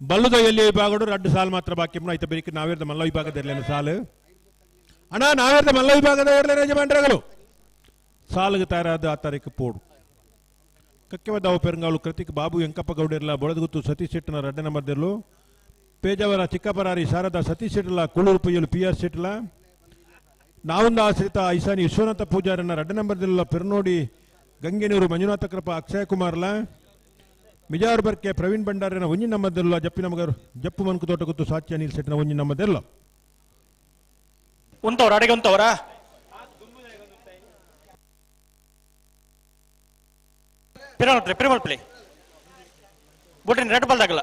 ಬಲ್ಲುದ ಎಲ್ಲಿ ವಿಭಾಗಡು ರಡ್ಡು ಸಾಲು ಮಾತ್ರ ಬಾಕಿ ಆಯ್ತು ಬೆರಿಕೆ ನಾವೇರ್ದ ಮಲ್ಲ ವಿಭಾಗದ ಇರಲೇನು ಸಾಲು ಅಣ್ಣ ನಾವೇರ್ದ ಮಲ್ಲ ವಿಭಾಗದ ಇರಲೇನು ಯಜಮಾನ್ರಗಳು ಸಾಲಿಗೆ ತಯಾರಾದ ಆ ತಾರೀಕು ಪೋಡು. ಕಕ್ಕೆವದಾವು ಪೆರಂಗಾಲು ಕೃತಿಕ್ ಬಾಬು ವೆಂಕಪ್ಪ ಗೌಡಿರ್ಲ ಬೊಳದಗುತ್ತು ಸತೀಶ್ ಶೆಟ್ಟನ ರಡ್ಡ ನಂಬರ್ದಿರ್ಲು ಪೇಜಾವರ ಚಿಕ್ಕಪರಾರಿ ಶಾರದಾ ಸತೀಶ್ ಶೆಟ್ಟಲ ಕೂಳೂರು ಪುಯ್ಯಲು ಪಿ ಆರ್ ಶೆಟ್ಟಲ ನಾವೊಂದು ಆಶ್ರಿತ ಐಸಾನಿ ವಿಶ್ವನಾಥ ಪೂಜಾರನ್ನ ರಡ್ಡ ನಂಬರ್ದಿಲ್ಲ ಪೆರ್ನೋಡಿ ಗಂಗೆನೂರು ಮಂಜುನಾಥ ಕೃಪಾ ಅಕ್ಷಯ ಕುಮಾರ್ಲ ಮಿಜಾರ್ ಬರ್ಕೆ ಪ್ರವೀಣ್ ಭಂಡಾರನ ಒಂಜಿ ನಮ್ಮದೆಲ್ಲ ಜಪ್ಪಿನ ಮಗರು ಜಪ್ಪು ಮನ್ಕು ತೋಟ ಗೊತ್ತು ಸಾಚಿ ಅನಿಲ್ ಸೆಟ್ನ ಒಂಜಿ ನಮ್ಮದೆಲ್ಲ ಉಂತವ್ರ ಅಡಿಗೆ ಉಂತವ್ರ ಪಿರಮಲ್ಪ್ಲೆ ಪಿರಮಲ್ಪ್ಲೆ ಬುಟ್ರಿನ ರೆಡ್ ಬಾಲ್ದಾಗಲ್ಲ.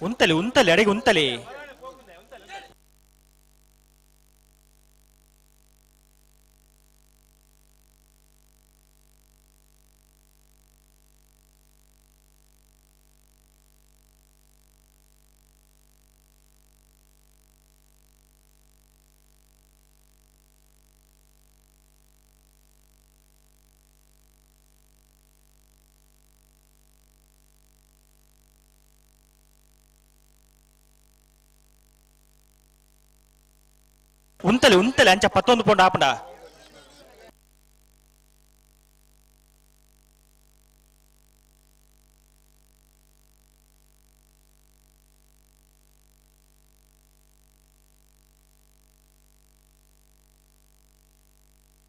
ಉಂತಲಿ ಉಂತಲಿ ಅಡಿಗೆ ಉಂತಲಿ ಉಂತಲಿ ಉಂತಲಿ ಅಂಚ ಪತ್ತೊಂದು ಪೌಂಡ್ ಆಪಂಡ.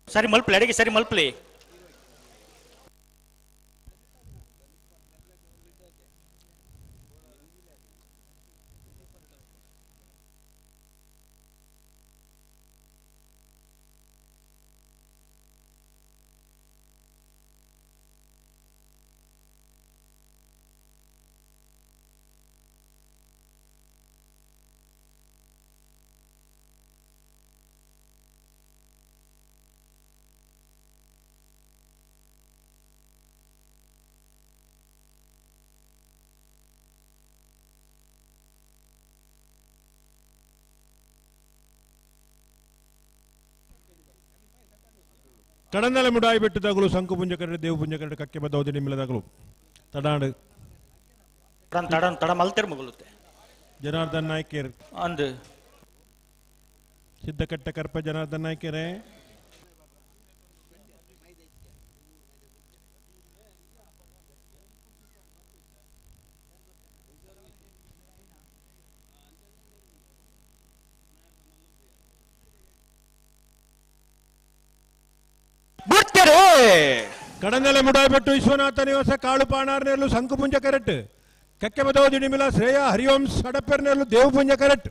ಸರಿ ಮಲ್ಪಲಿ ಅಡಿಗೆ ಸರಿ ಮಲ್ಪಲಿ. ಕಡಂದಲೆ ಮುಡಾಯಿ ಬೆಟ್ಟದಾಗಲು ಶಂಕು ಪುಂಜಕರಡು ದೇವು ಪುಂಜಕರಡು ಕಕ್ಕೆ ಬದ್ದೌದಿ ನಿಮ್ಮಿಲದಾಗಲು ತಡಾಂಡು ತಡ ತಡ ಮಲ್ತೆರ್ ಮುಗುಲುತ್ತೆ ಜನಾರ್ದನ್ ನಾಯ್ಕೇರ್ ಅಂದು ಸಿದ್ದಕಟ್ಟ ಕರ್ಪ ಜನಾರ್ದನ್ ನಾಯ್ಕೇರೆ ಕಡಂದಲೆ ಮುಡಾಯ್ಬೆಟ್ಟು ವಿಶ್ವನಾಥ ನಿವಾಸ ಕಾಳು ಪಾಣಾರ್ನೆಲ್ಲು ಶಂಕುಪುಂಜ ಕರೆಕ್ಟ್ ಕಕ್ಕೆ ಬದೋದಿಣಿಮಿಲ ಶ್ರೇಯ ಹರಿವಂಶ್ ಸಡಪೆರ್ನೆಲ್ಲು ದೇವಪುಂಜ ಕರೆಕ್ಟ್.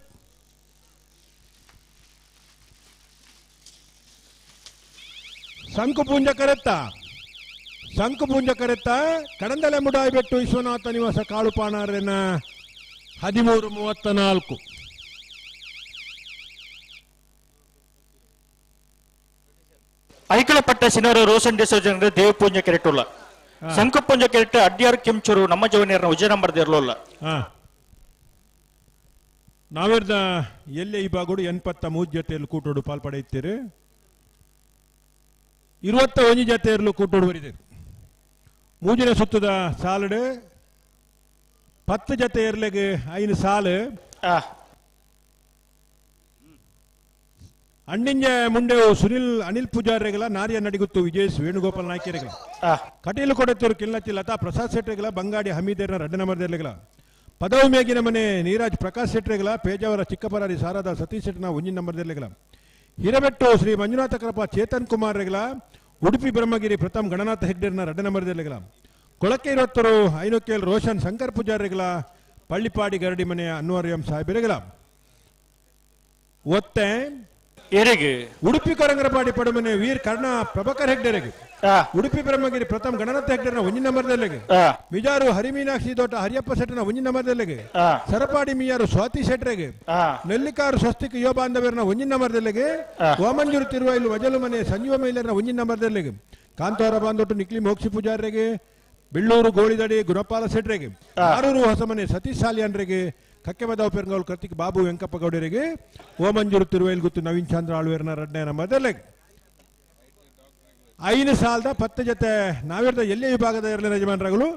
ಶಂಕು ಪೂಂಜ ಕರೆತ್ತ ಶಂಕು ಪೂಂಜ ಕರೆತ್ತ ಕಡಂದಲೆ ಮುಡಾಯಿಬೆಟ್ಟು ವಿಶ್ವನಾಥ ನಿವಾಸ ಕಾಳುಪಾಣಾರನ 13:34. ಐಕಳಪಟ್ಟ ಸಿನೋರು ರೋಷನ್ ಡಿಸೋಜನ್ ದೇವಪೂಂಜ ಕೆರೆಟುಲ್ಲ ಶಂಕುಪೂಂಜ ಕೆರೆಟ್ ಅಡ್ಯಾರ್ ಕೆಂಚೂರು ನಮ್ಮ ಜವನಿಯರ್ನ ವಿಜಯ ನಂಬರ್ ಇರಲಿಲ್ಲ. ನಾವೇರ್ದ ಎಲ್ಲೆ ಈ ಬಾಗುಡು 83 ಜೊತೆಯಲ್ಲಿ ಕೂಟೋಡು ಪಾಲ್ಪಡೆಯುತ್ತೀರಿ. 21 ಜೊತೆಯಲ್ಲೂ ಕೂಟೋಡು ಬರಿದೆ. ಮೂಜಿನ ಸುತ್ತದ ಸಾಲುಡು 10 ಜೊತೆ ಇರ್ಲಿಗೆ 5 ಸಾಲು. ಅಣ್ಣಿಂಜೆ ಮುಂಡೆ ಸುನಿಲ್ ಅನಿಲ್ ಪೂಜಾರಿಗಳ ನಾರಿಯ ನಡಿಗುತ್ತು ವಿಜಯ್ ವೇಣುಗೋಪಾಲ್ ನಾಯ್ಕರಿಗಳ ಕಟೀಲು ಕೊಡತ್ತೂರು ಕಿಲ್ಲತ್ತಿ ಲತಾ ಪ್ರಸಾದ್ ಶೆಟ್ಟಿಗಳ ಬಂಗಾಡಿ ಹಮೀದೇರ್ನ ರಡ್ಡ ನಂಬರ್ದಿರ್ಲಿಗಳ ಪದವು ಮೇಗಿನ ಮನೆ ನೀರಾಜ್ ಪ್ರಕಾಶ್ ಶೆಟ್ಟಿಗಳ ಪೇಜಾವರ ಚಿಕ್ಕಪರಾರಿ ಸಾರದ ಸತೀಶ್ ಶೆಟ್ಟಿನ ಒಂಜಿನ ನಂಬರ್ದಿರ್ಲಿಗಳ ಹಿರಬೆಟ್ಟು ಶ್ರೀ ಮಂಜುನಾಥ ಕರಪ ಚೇತನ್ ಕುಮಾರ್ ರೆಗಳ ಉಡುಪಿ ಬ್ರಹ್ಮಗಿರಿ ಪ್ರಥಮ್ ಗಣನಾಥ ಹೆಗ್ಡೆರ್ನ ರಡ್ಡ ನಂಬರ್ದಿರ್ಲಿಗಳ ಕೊಳಕೆ ಇರುವತ್ತರು ಐನೋಕೇಲ್ ರೋಷನ್ ಶಂಕರ್ ಪೂಜಾರಿಗಳ ಪಳ್ಳಿಪಾಡಿ ಗರಡಿ ಮನೆಯ ಅನ್ವರ್ ಎಂ ಸಾಹೇಬರಿಗಳ ಒತ್ತೆ ಉಡುಪಿ ಕೊರಂಗರಪಾಡಿ ಪಡುಮನೆ ವೀರ್ ಕರ್ಣ ಪ್ರಭಾಕರ್ ಹೆಗ್ಡೆರೆಗೆ ಉಡುಪಿ ಬ್ರಹ್ಮಗಿರಿ ಪ್ರಥಮ್ ಗಣನಾಥ ಹೆಗ್ಡೆರನ ಒಂಜಿನ ನಂಬರ್ದಲ್ಲಿಗೆ ಮಿಜಾರು ಹರಿಮೀನಾಕ್ಷಿ ದೋಟ ಹರಿಯಪ್ಪ ಶೆಟ್ಟನ ಒಂಜಿನ ನಂಬರ್ದಲ್ಲಿಗೆ ಸರಪಾಡಿ ಮಿಯಾರು ಸ್ವಾತಿ ಶೆಟ್ಟರೆಗೆ ನೆಲ್ಲಿಕಾರು ಸ್ವಸ್ತಿಕ್ ಯುವ ಬಾಂಧವ್ಯರನ ಒಂಜಿನ ನಂಬರ್ದಲ್ಲಿಗೆ ವಾಮಂಜೂರು ತಿರುವೈಲು ವಜಲು ಮನೆ ಸಂಜೀವ ಮೈಲರನ ಒಂಜಿನ ನಂಬರ್ದಲ್ಲಿಗೆ ಕಾಂತಾರ ಬಾಂಧೊಟ್ಟು ನಿಕ್ಲಿ ಮೋಕ್ಷಿ ಪೂಜಾರಿಗೆ ಬೆಳ್ಳೂರು ಗೋಳಿದಡಿ ಗುಣಪಾಲ ಶೆಟ್ಟರೆಗೆ ಆರೂರು ಹೊಸಮನೆ ಸತೀಶ್ ಸಾಲಿಯನ್ರಿಗೆ ಕಕ್ಕೆಬದಾವ್ ಪೆರಂಗೌಲ್ ಕರ್ತಿಕ್ ಬಾಬು ವೆಂಕಪ್ಪ ಗೌಡರಿಗೆ ಓಮಂಜೂರು ತಿರುವೈಲ್ ಗುತ್ತು ನವೀನ್ ಚಂದ್ರ ಆಳ್ವೇರ್ನ ರಡ್ನೇ ನಂಬರ್ದಲ್ಲಿಗೆ 5 ಸಾಲದ 10 ಜೊತೆ ನಾವಿರ್ದ ಎಲ್ಲೇ ವಿಭಾಗದ ಇರಲಿ ಯಜಮಾನರುಗಳು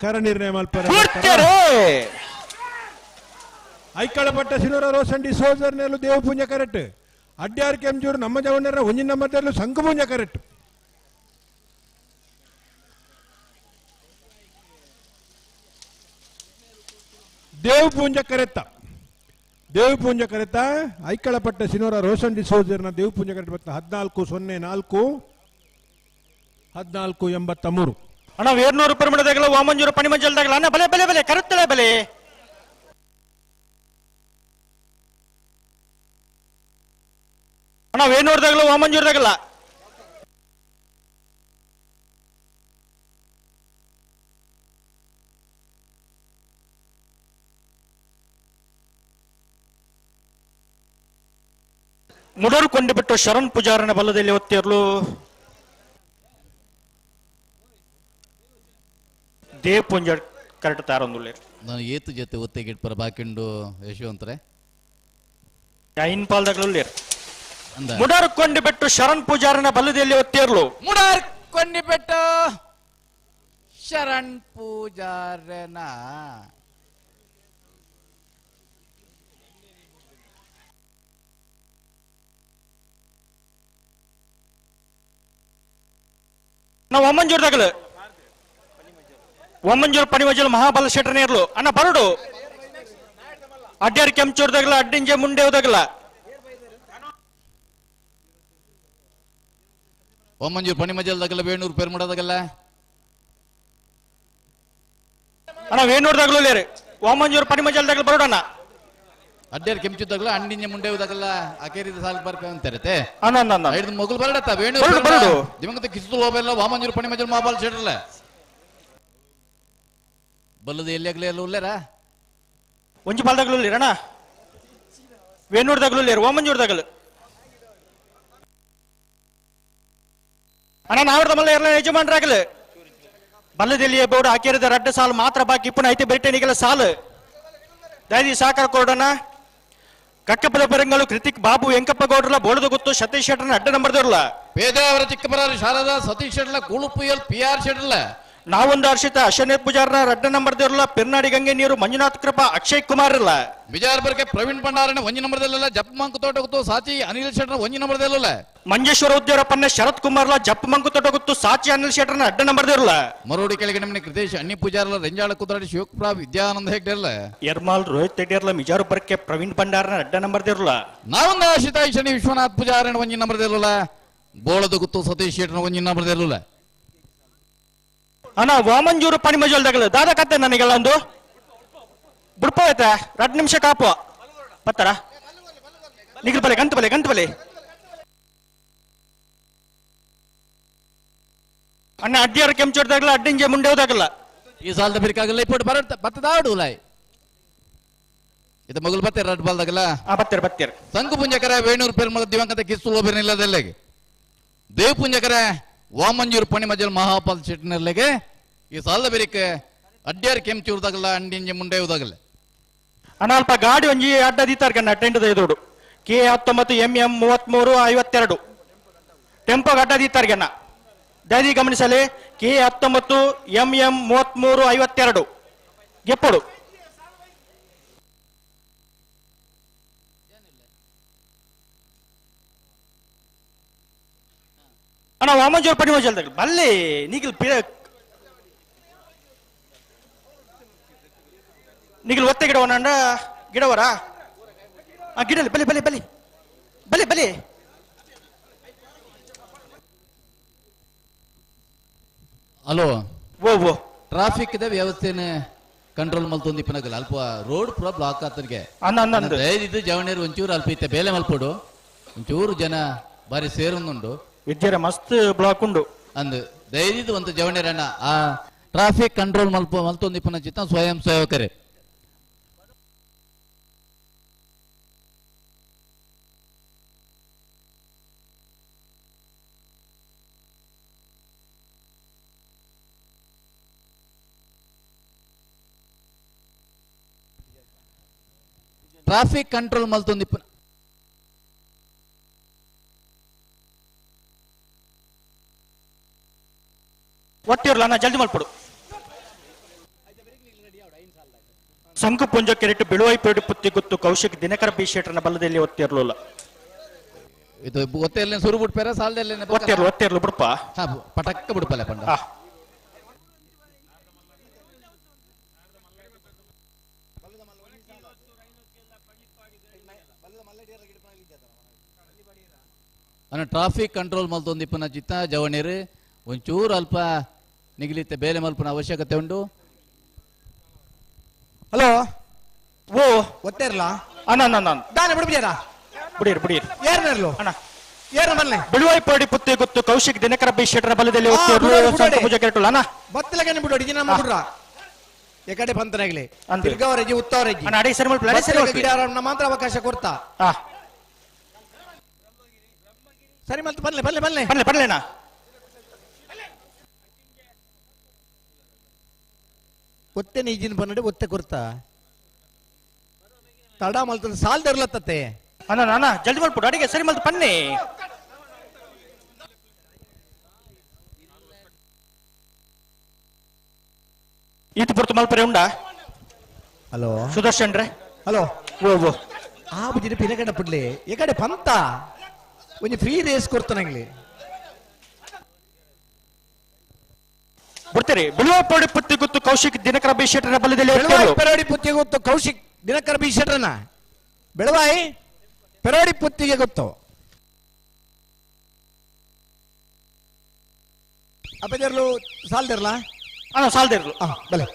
ಕರ ನಿರ್ಣಯ ಮಲ್ಪರ ಐಕಳಪಟ್ಟ ಸಿನೋರ ರೋಷನ್ ಡಿ ಸೋಜರ್ನೆಲ್ಲೂ ದೇವಪೂಂಜ ಕರೆಕ್ಟ್ ಅಡ್ಯಾರ್ ಕೆಂಜೂರು ನಮ್ಮ ಜವಣ್ಣರ ಒಂಜಿನ ನಂಬರ್ದಲ್ಲೂ ಶಂಕುಪೂಂಜ ಕರೆಕ್ಟ್. ದೇವಪೂಂಜ ಕರೆತ್ತ ದೇವಪೂಂಜ ಕರೆತ ಐಕಳಪಟ್ಟ ಸಿನೋರ ರೋಷನ್ ಡಿಸೋಜರ್ನ ದೇವಪೂಂಜ ಕರೆಟ್ ಬರ್ತಾ 14:04 14:83. ಅಣ್ಣ 200 ರೂಪಾಯಿ ವಾಮಂಜೂರು ಪಣಿಮಂಜಲ್ದಾಗಲ ಅಣ್ಣ ಬಲೆ ಬಲೆ ಬಲೆ ಕರುತ್ತಳೆ ಬಲೆ ಅಣ್ಣ ವೇಣೂರ್ದಾಗಲ ವಾಮಂಜೂರ್ದಾಗಲ್ಲ ಮುಡರು ಕೊಂಡು ಬಿಟ್ಟು ಶರಣ್ ಪೂಜಾರನ ಬಲದಲ್ಲಿ ಒತ್ತಿರಲು ದೇವ್ ಪೂಂಜ ಕರೆಕ್ಟ್ ತಾರೊಂದುಳ್ಳೆ. ನಾನು ಏತು ಜೊತೆ ಒತ್ತಿಗೆ ಪರ ಬಾಕಿಂಡು ಯಶವಂತರೆ ಐನ್ ಪಾಲ್ದಾಗಲೂ ಮುಡಾರು ಕೊಂಡು ಬಿಟ್ಟು ಶರಣ್ ಪೂಜಾರನ ಬಲದಲ್ಲಿ ಒತ್ತಿರಲು ಮುಡಾರ್ ಕೊಂಡು ಬಿಟ್ಟು ಶರಣ್ ಪೂಜಾರನ ನಾವು ಒಮ್ಮಂಜೂರ್ದಾಗಲು ಒಮ್ಮಂಜೂರು ಪಣಿವಜಲ್ ಮಹಾಬಲ ಶೆಟ್ಟರ್ನೇ ಇರ್ಲು ಅಣ್ಣ ಬರಡು ಅಡ್ಯಾರ್ ಕೆಂಚೂರ್ದಾಗಲ ಅಡ್ಡಿಂಜೆ ಮುಂಡೆ ಹೋದಾಗಲ ಒಮ್ಮಂಜೂರು ಪಣಿಮಜಲ್ದಾಗಲ್ಲ ವೇಣೂರು ಪೆರ್ಮುಡದಾಗಲ್ಲ ಅಣ್ಣ ವೇಣೂರ್ದಾಗಲೂ ಲೇರಿ ವಾಮಂಜೂರು ಪಣಿಮಜಲ್ದಾಗಲ ಬರೋಡಣ್ಣ ಅಡ್ಡೇರ್ ಕೆಂಚುದಾಗಲ ಅಣ್ಣಿಂಜೆ ಮುಂಡೆ ಹೋದಾಗಲ್ಲ ಅಕೇರಿದ ಸಾಲ್ ಬರ್ಕ ಅಂತಾರತೆ ಅಣ್ಣ ಅಣ್ಣ ಅಣ್ಣ ಐದು ಮಗಳು ಬರಡತ್ತ ವೇಣೂರು ಬರಡು ದಿವಂಗತ ಕಿಸ್ತು ಹೋಗಲ್ಲ ವಾಮಂಜೂರು ಪಣಿಮಜಲ್ ಮಹಾಬಲ ಶೆಟ್ಟರ್ಲ ಬಲ್ಲದ ಎಲ್ಲಿ ಎಲ್ಲ ಉಲ್ಲೇರ ಒಂಜಿ ಪಾಲ್ದಾಗಲೂ ಲೇರಣ್ಣ ವೇಣೂರ್ದಾಗಲೂ ಲೇರು ವಾಮಂಜೂರ್ದಾಗಲು ಅಣ್ಣ ನಾವ್ರದ ಮಲ್ಲ ಎಲ್ಲ ಯಜಮಾನ್ರಾಗಲು ಬಲ್ಲದೆಲ್ಲಿಯ ಬೋರ್ಡ್ ಹಾಕಿರದ ರಡ್ಡ ಸಾಲು ಮಾತ್ರ ಬಾಕಿ ಇಪ್ಪನ ಐತೆ ಬೆಟ್ಟೆನಿಗೆಲ್ಲ ಸಾಲು ದಯದಿ ಸಾಕಾರ ಕೊಡೋಣ ಕಕ್ಕಪದ ಪರಂಗಳು ಕೃತಿಕ್ ಬಾಬು ವೆಂಕಪ್ಪ ಗೌಡ್ರಲ್ಲ ಬೋಳದ ಗೊತ್ತು ಸತೀಶ್ ಶೆಟ್ಟರ್ನ ಅಡ್ಡ ನಂಬರ್ದವ್ರಲ್ಲ ಪೇದಾವರ ಚಿಕ್ಕಬರಾರಿ ಶಾರದಾ ಸತೀಶ್ ಶೆಟ್ಟರ್ಲ ಕೂಳುಪುಯಲ್ ಪಿ ಆರ್ ಶೆಟ್ಟರ್ಲ ನಾವೊಂದು ಹರ್ಷಿತ ಅಶನೇ ಪೂಜಾರ್ನ ರಡ್ಡ ನಂಬರ್ದವ್ರಲ್ಲ ಪೆರ್ನಾಡಿ ಗಂಗೆ ನೀರು ಮಂಜುನಾಥ್ ಕೃಪಾ ಅಕ್ಷಯ್ ಕುಮಾರ್ ಇಲ್ಲ ಬಿಜಾರ್ ಬರ್ಕೆ ಪ್ರವೀಣ್ ಭಂಡಾರನ ಒಂಜಿ ನಂಬರ್ದಲ್ಲ ಜಪ್ ಮಂಕು ತೋಟ ಗೊತ್ತು ಸಾಚಿ ಅನಿಲ್ ಶೆಟ್ಟರ್ ಒಂಜಿ ನಂಬರ್ದಲ್ಲ ಮಂಜೇಶ್ವರ ಉದ್ಯೋರಪ್ಪನ ಶರತ್ ಕುಮಾರ್ಲ ಜಪ್ ಮಂಕು ತೋಟ ಗೊತ್ತು ಸಾಚಿ ಅನಿಲ್ ಶೆಟ್ಟರ್ನ ಅಡ್ಡ ನಂಬರ್ದಿರಲ್ಲ ಮರೋಡಿ ಕೆಳಗೆ ನಮ್ಮನೆ ಕೃತೇಶ್ ಅಣ್ಣಿ ಪೂಜಾರ್ಲ ರಂಜಾಳ ಕುದ್ರಾಡಿ ಶಿವಕುಪ್ರಾ ವಿದ್ಯಾನಂದ ಹೆಗ್ಡೆರ್ಲ ಎರ್ಮಾಲ್ ರೋಹಿತ್ ಹೆಗ್ಡೆರ್ಲ ಮಿಜಾರು ಬರ್ಕೆ ಪ್ರವೀಣ್ ಭಂಡಾರನ ಅಡ್ಡ ನಂಬರ್ದಿರಲ್ಲ ನಾವೊಂದು ಹರ್ಷಿತ ಶನಿ ವಿಶ್ವನಾಥ್ ಪೂಜಾರನ ಒಂಜಿ ನಂಬರ್ದಿರಲ್ಲ ಬೋಳದ ಗುತ್ತು ಸತೀಶ್ ಶೆಟ್ಟರ್ನ ಒಂಜಿ ನಂಬರ್ದಿರಲ್ಲ ಅಣ್ಣ ವಾಮಂಜೂರು ಪಣಿಮಜಲ್ದಾಗಲ ದಾದ ಕತ್ತೆ ನನಗೆಲ್ಲ ಒಂದು ಬುಡ್ಪ ಆಯ್ತಾ 2 ನಿಮಿಷ ಕಾಪು ಪತ್ತರ ನಿಗಲ್ ಬಲೆ ಗಂತ ಬಲೆ ಗಂತ ಬಲೆ ಅಣ್ಣ ಅಡ್ಡಿಯಾರ ಕೆಂಚೋಡ್ದಾಗಲ್ಲ ಅಡ್ಡಿಂಜೆ ಮುಂಡೆ ಹೋದಾಗಲ್ಲ ಈ ಸಾಲದ ಬಿರಿಕಾಗಲ್ಲ ಇಪ್ಪಟ್ಟು ಬರ ಬತ್ತದಾಡು ಉಲಾಯ್ ಇದು ಮಗಲ್ ಬತ್ತೆ ರಡ್ ಬಾಲ್ದಾಗಲ್ಲ ಬತ್ತಾರೆ ಬತ್ತಾರೆ ಸಂಕು ಪುಂಜಕರ ವೇಣೂರು ಪೆರ್ಮಲ ದಿವಂಗತ ಕಿಸ್ತು ಲೋಬೆರ್ನಿಲ್ಲದೆಲ್ಲೆಗೆ ದೇವ್ ಪುಂಜಕರ ವಾಮಂಜೂರು ಪಣಿಮಜಲ್ ಮಹಾಪಾಲ್ ಶೆಟ್ಟಿನಲ್ಲೆಗೆ ಈ ಸಾಲದ ಬೆರಿಕೆ ಅಡ್ಡಿಯಾರ ಕೆಂಚೂರ್ದಾಗಲ್ಲ ಅಂಡಿಂಜೆ ಮುಂಡೆ ಹೋದಾಗಲ್ಲ ಅಣ್ಣ ಅಲ್ಪ ಗಾಡಿ ಒಂಜಿ ಅಡ್ಡ ದೀತಾರ್ ಕಣ್ಣ ಟೆಂಟ್ ಎದುರುಡು ಕೆ 19 MM 33 52 ಟೆಂಪೋ ಅಡ್ಡ ದೀತಾರ್ ಗಣ್ಣ ದಯದಿ ಗಮನಿಸಲಿ ಕೆ 19 MM 33 52 ಗೆಪ್ಪಡು ಅಣ್ಣ ವಾಮಂಜೂರು ಪಡಿ ಮಜಲ್ದಾಗ ಬಲ್ಲೆ ನೀಗಿಲ್ ನಿಗಿಲ್ ಒತ್ತೆ ಗಿಡವನ ಅಣ್ಣ ಗಿಡವರ ಆ ಗಿಡಲಿ ಬಲಿ ಬಲಿ ಬಲಿ ಬಲಿ ಬಲಿ ಹಲೋ ಓ ಓ ಟ್ರಾಫಿಕ್ ಇದೆ ವ್ಯವಸ್ಥೆನೆ ಕಂಟ್ರೋಲ್ ಮಲ್ತೊಂದು ಇಪ್ಪನಗಲ್ಲ ಅಲ್ಪ ರೋಡ್ ಪೂರ ಬ್ಲಾಕ್ ಆತನಿಗೆ ಅಣ್ಣ ಅಣ್ಣ ಅಂದು. ದಯದಿದ್ದು ಜವಣೇರು ಒಂಚೂರು ಅಲ್ಪ ಇತ್ತೆ ಬೇಲೆ ಮಲ್ಪೋಡು ಒಂಚೂರು ಜನ ಬಾರಿ ಸೇರೊಂದುಂಡು ವಿದ್ಯರ ಮಸ್ತ್ ಬ್ಲಾಕ್ ಉಂಡು ಅಂದು ದಯದಿದ್ದು ಒಂದು ಜವಣೇರಣ್ಣ ಆ ಟ್ರಾಫಿಕ್ ಕಂಟ್ರೋಲ್ ಮಲ್ಪ ಮಲ್ತೊಂದು ಇಪ್ಪನ ಚಿತ್ತ ಸ್ವಯಂ ಸೇವಕರೇ ಟ್ರಾಫಿಕ್ ಕಂಟ್ರೋಲ್ ಮಲ್ತೊಂದು ಇಪ್ಪನ ಒಟ್ಟಿರ್ಲ ಅಣ್ಣ ಜಲ್ದಿ ಮಲ್ಪಡು ಸಂಕು ಪುಂಜ ಕೆರೆಟ್ಟು ಬಿಳುವೈ ಪೇಡು ಪುತ್ತಿ ಗುತ್ತು ಕೌಶಿಕ್ ದಿನಕರ ಬಿ ಶೆಟ್ಟರ್ನ ಬಲ್ಲದಲ್ಲಿ ಒತ್ತಿರ್ಲಿಲ್ಲ ಇದು ಒತ್ತೆಲ್ಲ ಸುರು ಬಿಡ್ಪಾರ ಸಾಲದಲ್ಲೇ ಒತ್ತಿರ್ಲು ಒತ್ತಿರ್ಲು ಬಿಡಪ್ಪ ಹಾ ಪಟಕ್ಕ ಬಿಡ್ಪಲ್ಲ ಪಂಡ ಅನ್ನ ಟ್ರಾಫಿಕ್ ಕಂಟ್ರೋಲ್ ಮಲ್ತೊಂದು ಇಪ್ಪನ ಚಿತ್ತ ಜವಣೀರು ಒಂಚೂರು ಅಲ್ಪ ನಿಗಲಿತ್ತೆ ಬೇಲೆ ಮಲ್ಪನ ಅವಶ್ಯಕತೆ ಉಂಟು ಹಲೋ ಓ ಒತ್ತೇರ್ಲ ಅಣ್ಣ ಅಣ್ಣ ಅಣ್ಣ ದಾನೆ ಬಿಡ್ಬಿಡ್ಯಾರ ಬಿಡಿರ್ ಬಿಡಿರ್ ಏರ್ನರ್ಲು ಅಣ್ಣ ಏರ್ನ ಬನ್ನಿ ಬಿಳುವೈ ಪೇಡಿ ಪುತ್ತಿ ಗುತ್ತು ಕೌಶಿಕ್ ದಿನಕರ ಬಿ ಶೆಟ್ಟರ ಬಲ್ಲದಲ್ಲಿ ಒತ್ತಿರ್ಲು ಸಂಕು ಪೂಜೆ ಕೆರೆಟ್ಟು ಅಣ್ಣ ಬತ್ತಲಗನೆ ಬಿಡೋಡಿ ನಮ್ಮ ಬಿಡ್ರ ಎಕಡೆ ಪಂತನಾಗ್ಲಿ ತಿರ್ಗವರೆಗೆ ಉತ್ತವರೆಗೆ ಅಣ್ಣ ಅಡಿ ಸರಿ ಮಲ್ಪ ಅಡಿ ಸರಿ ಮಲ್ಪ ಗಿಡ ಮಾತ್ರ ಅವಕಾಶ ಕೊಡ್ತಾ ಹಾ ಸರಿ ಮಲ್ತು ಬನ್ನಿ ಬನ್ನಿ ಬನ್ನಿ ಬನ್ನಿ ಬನ್ನಿ ಅಣ್ಣ ಒತ್ತೆ ನೀಜಿನ ಬನ್ನಡೆ ಒತ್ತೆ ಕೊರ್ತಾ ತಡ ಮಲ್ತದ ಸಾಲ್ದರ್ಲತ್ತತೆ ಅಣ್ಣ ಅಣ್ಣ ಜಲ್ದಿ ಮಲ್ಪಡು ಅಡಿಗೆ ಸರಿ ಮಲ್ತು ಬನ್ನಿ ಈತ ಪುರ್ತು ಮಲ್ಪರೆ ಉಂಡಾ ಹಲೋ ಸುದರ್ಶನ್ ರೇ ಹಲೋ ಓ ಓ ಆ ಬುಜಿನ ಪಿರಗಡ ಪುಡ್ಲೆ ಎಕಡೆ ಪಂತ ಒಂಜಿ ಫ್ರೀ ರೇಸ್ ಕೊಡ್ತಾನಂಗ್ಲಿ ಬಿಡ್ತೀರಿ ಬಿಳುವ ಪಡಿ ಪುತ್ತಿ ಗುತ್ತು ಕೌಶಿಕ್ ದಿನಕರ ಬಿ ಶೆಟ್ಟರ ಬಲ್ಲದಲ್ಲಿ ಬೆಳವಾಯಿ ಪೆರೋಡಿ ಪುತ್ತಿಗೆ ಗೊತ್ತು ಕೌಶಿಕ್ ದಿನಕರ ಬಿ ಶೆಟ್ಟರನ ಬೆಳವಾಯಿ ಪೆರೋಡಿ ಪುತ್ತಿಗೆ ಗೊತ್ತು ಅಪ್ಪದಿರ್ಲು ಸಾಲ್ದಿರ್ಲ ಅಣ್ಣ ಸಾಲ್ದಿರ್ಲು ಬಲೆ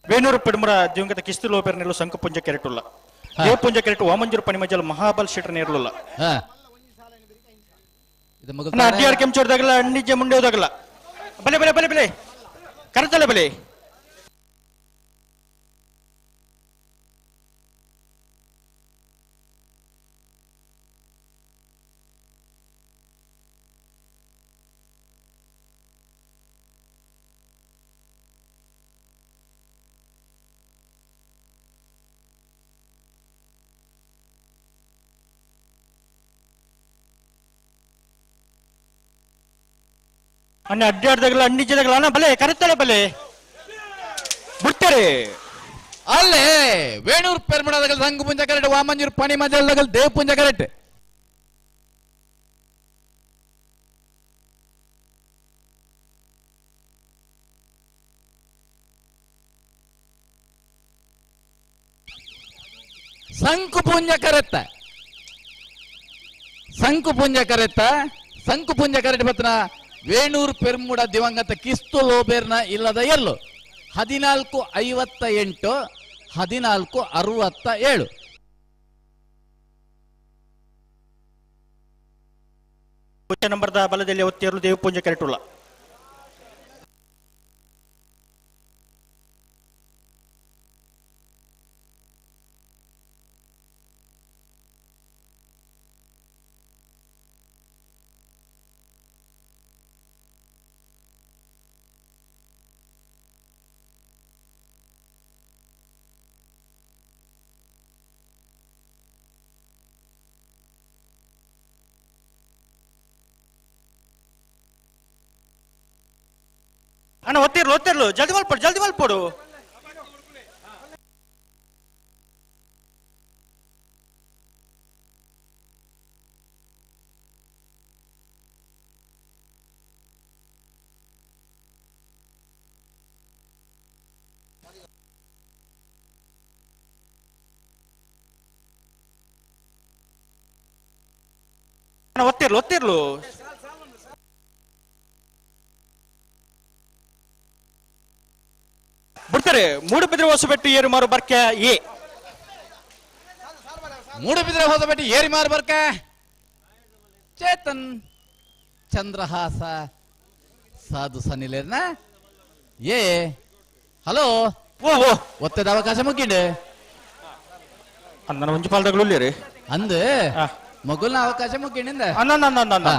ವೇಣೂರು ಪೆಡ್ಮುರ ದಿವಂಗತ ಕಿಸ್ತು ಲೋಪೆರ್ನೆಲ್ಲು ಸಂಕಪುಂಜ ಕೆರೆಟುಲ್ಲ ದೇವಪುಂಜ ಕೆರೆಟು ವಾಮಂಜೂರು ಪಣಿಮಜಲ್ ಮಹಾಬಲ್ ಶೆಟ್ಟರ್ ನೇರ್ಲುಲ್ಲ ಅಣ್ಣ ಅಡ್ಡಿಯಾರ್ ಕೆಂಚೋಡ್ದಾಗಲ್ಲ ಅಣ್ಣಿಜೆ ಮುಂಡೆ ಹೋದಾಗಲ್ಲ ಬಲೆ ಬಲೆ ಬಲೆ ಬಲೆ ಕರೆತಲ್ಲ ಬಲೆ ಅಣ್ಣ ಅಡ್ಡಾಡ್ದಾಗಲ್ಲ ಅಣ್ಣಿಜದಾಗಲ್ಲ ಅಣ್ಣ ಬಲೆ ಕರೆತಲ್ಲ ಬಲೆ ಬಿಡ್ತಾರೆ ಅಲ್ಲೇ ವೇಣೂರ್ ಪೆರ್ಮಣದಾಗಲ್ ಸಂಗು ಪುಂಜ ಕರೆಕ್ಟ್ ವಾಮಂಜೂರ್ ಪಣಿ ಮಜಲ್ದಾಗಲ್ ದೇವ್ ಪುಂಜ ಕರೆಕ್ಟ್ ಸಂಕು ಪುಂಜ ಕರೆತ್ತ ಸಂಕು ಪುಂಜ ಕರೆತ್ತ ಸಂಕು ಪುಂಜ ಕರೆಕ್ಟ್ ಬತ್ತನ ವೇಣೂರ್ ಪೆರ್ಮುಡ ದಿವಂಗತ ಕಿಸ್ತು ಲೋಬೇರ್ನ ಇಲ್ಲದ ಎಲ್ಲು 14:58 14:67 ಒಂಜಿ ನಂಬರ್ದ ಬಲದಲ್ಲಿ ಒತ್ತೇರ್ಲು ದೇವಪೂಂಜ ಕೆರೆಟುಲ್ಲ. ಅಣ್ಣ ಒತ್ತಿರ್ಲು ಒತ್ತಿರ್ಲು ಜಲ್ದಿ ಮಲ್ಪಡು ಜಲ್ದಿ ಮಲ್ಪಡು. ಅಣ್ಣ ಒತ್ತಿರ್ಲು ಒತ್ತಿರ್ಲು. ಬಿಡ್ತಾರೆ ಮೂಡುಬಿದ್ರೆ ಹೊಸಬೆಟ್ಟು ಏರುಮಾರು ಬರ್ಕೆ ಎ. ಮೂಡುಬಿದ್ರೆ ಹೊಸಬೆಟ್ಟು ಏರಿಮಾರು ಬರ್ಕೆ ಚೇತನ್ ಚಂದ್ರಹಾಸ ಸಾಧು ಸನಿಲೇರ್ನ ಎ. ಹಲೋ ಓ ಒತ್ತದ ಅವಕಾಶ ಮುಗಿಂಡೆ ನನ್ನ ಒಂಜಿ ಪಾಲ್ದಾಗಲು ರೀ ಅಂದ್ ಮಗುಲ್ನ ಅವಕಾಶ ಮುಗಿಂಡಿಂದ ಅನ್ನ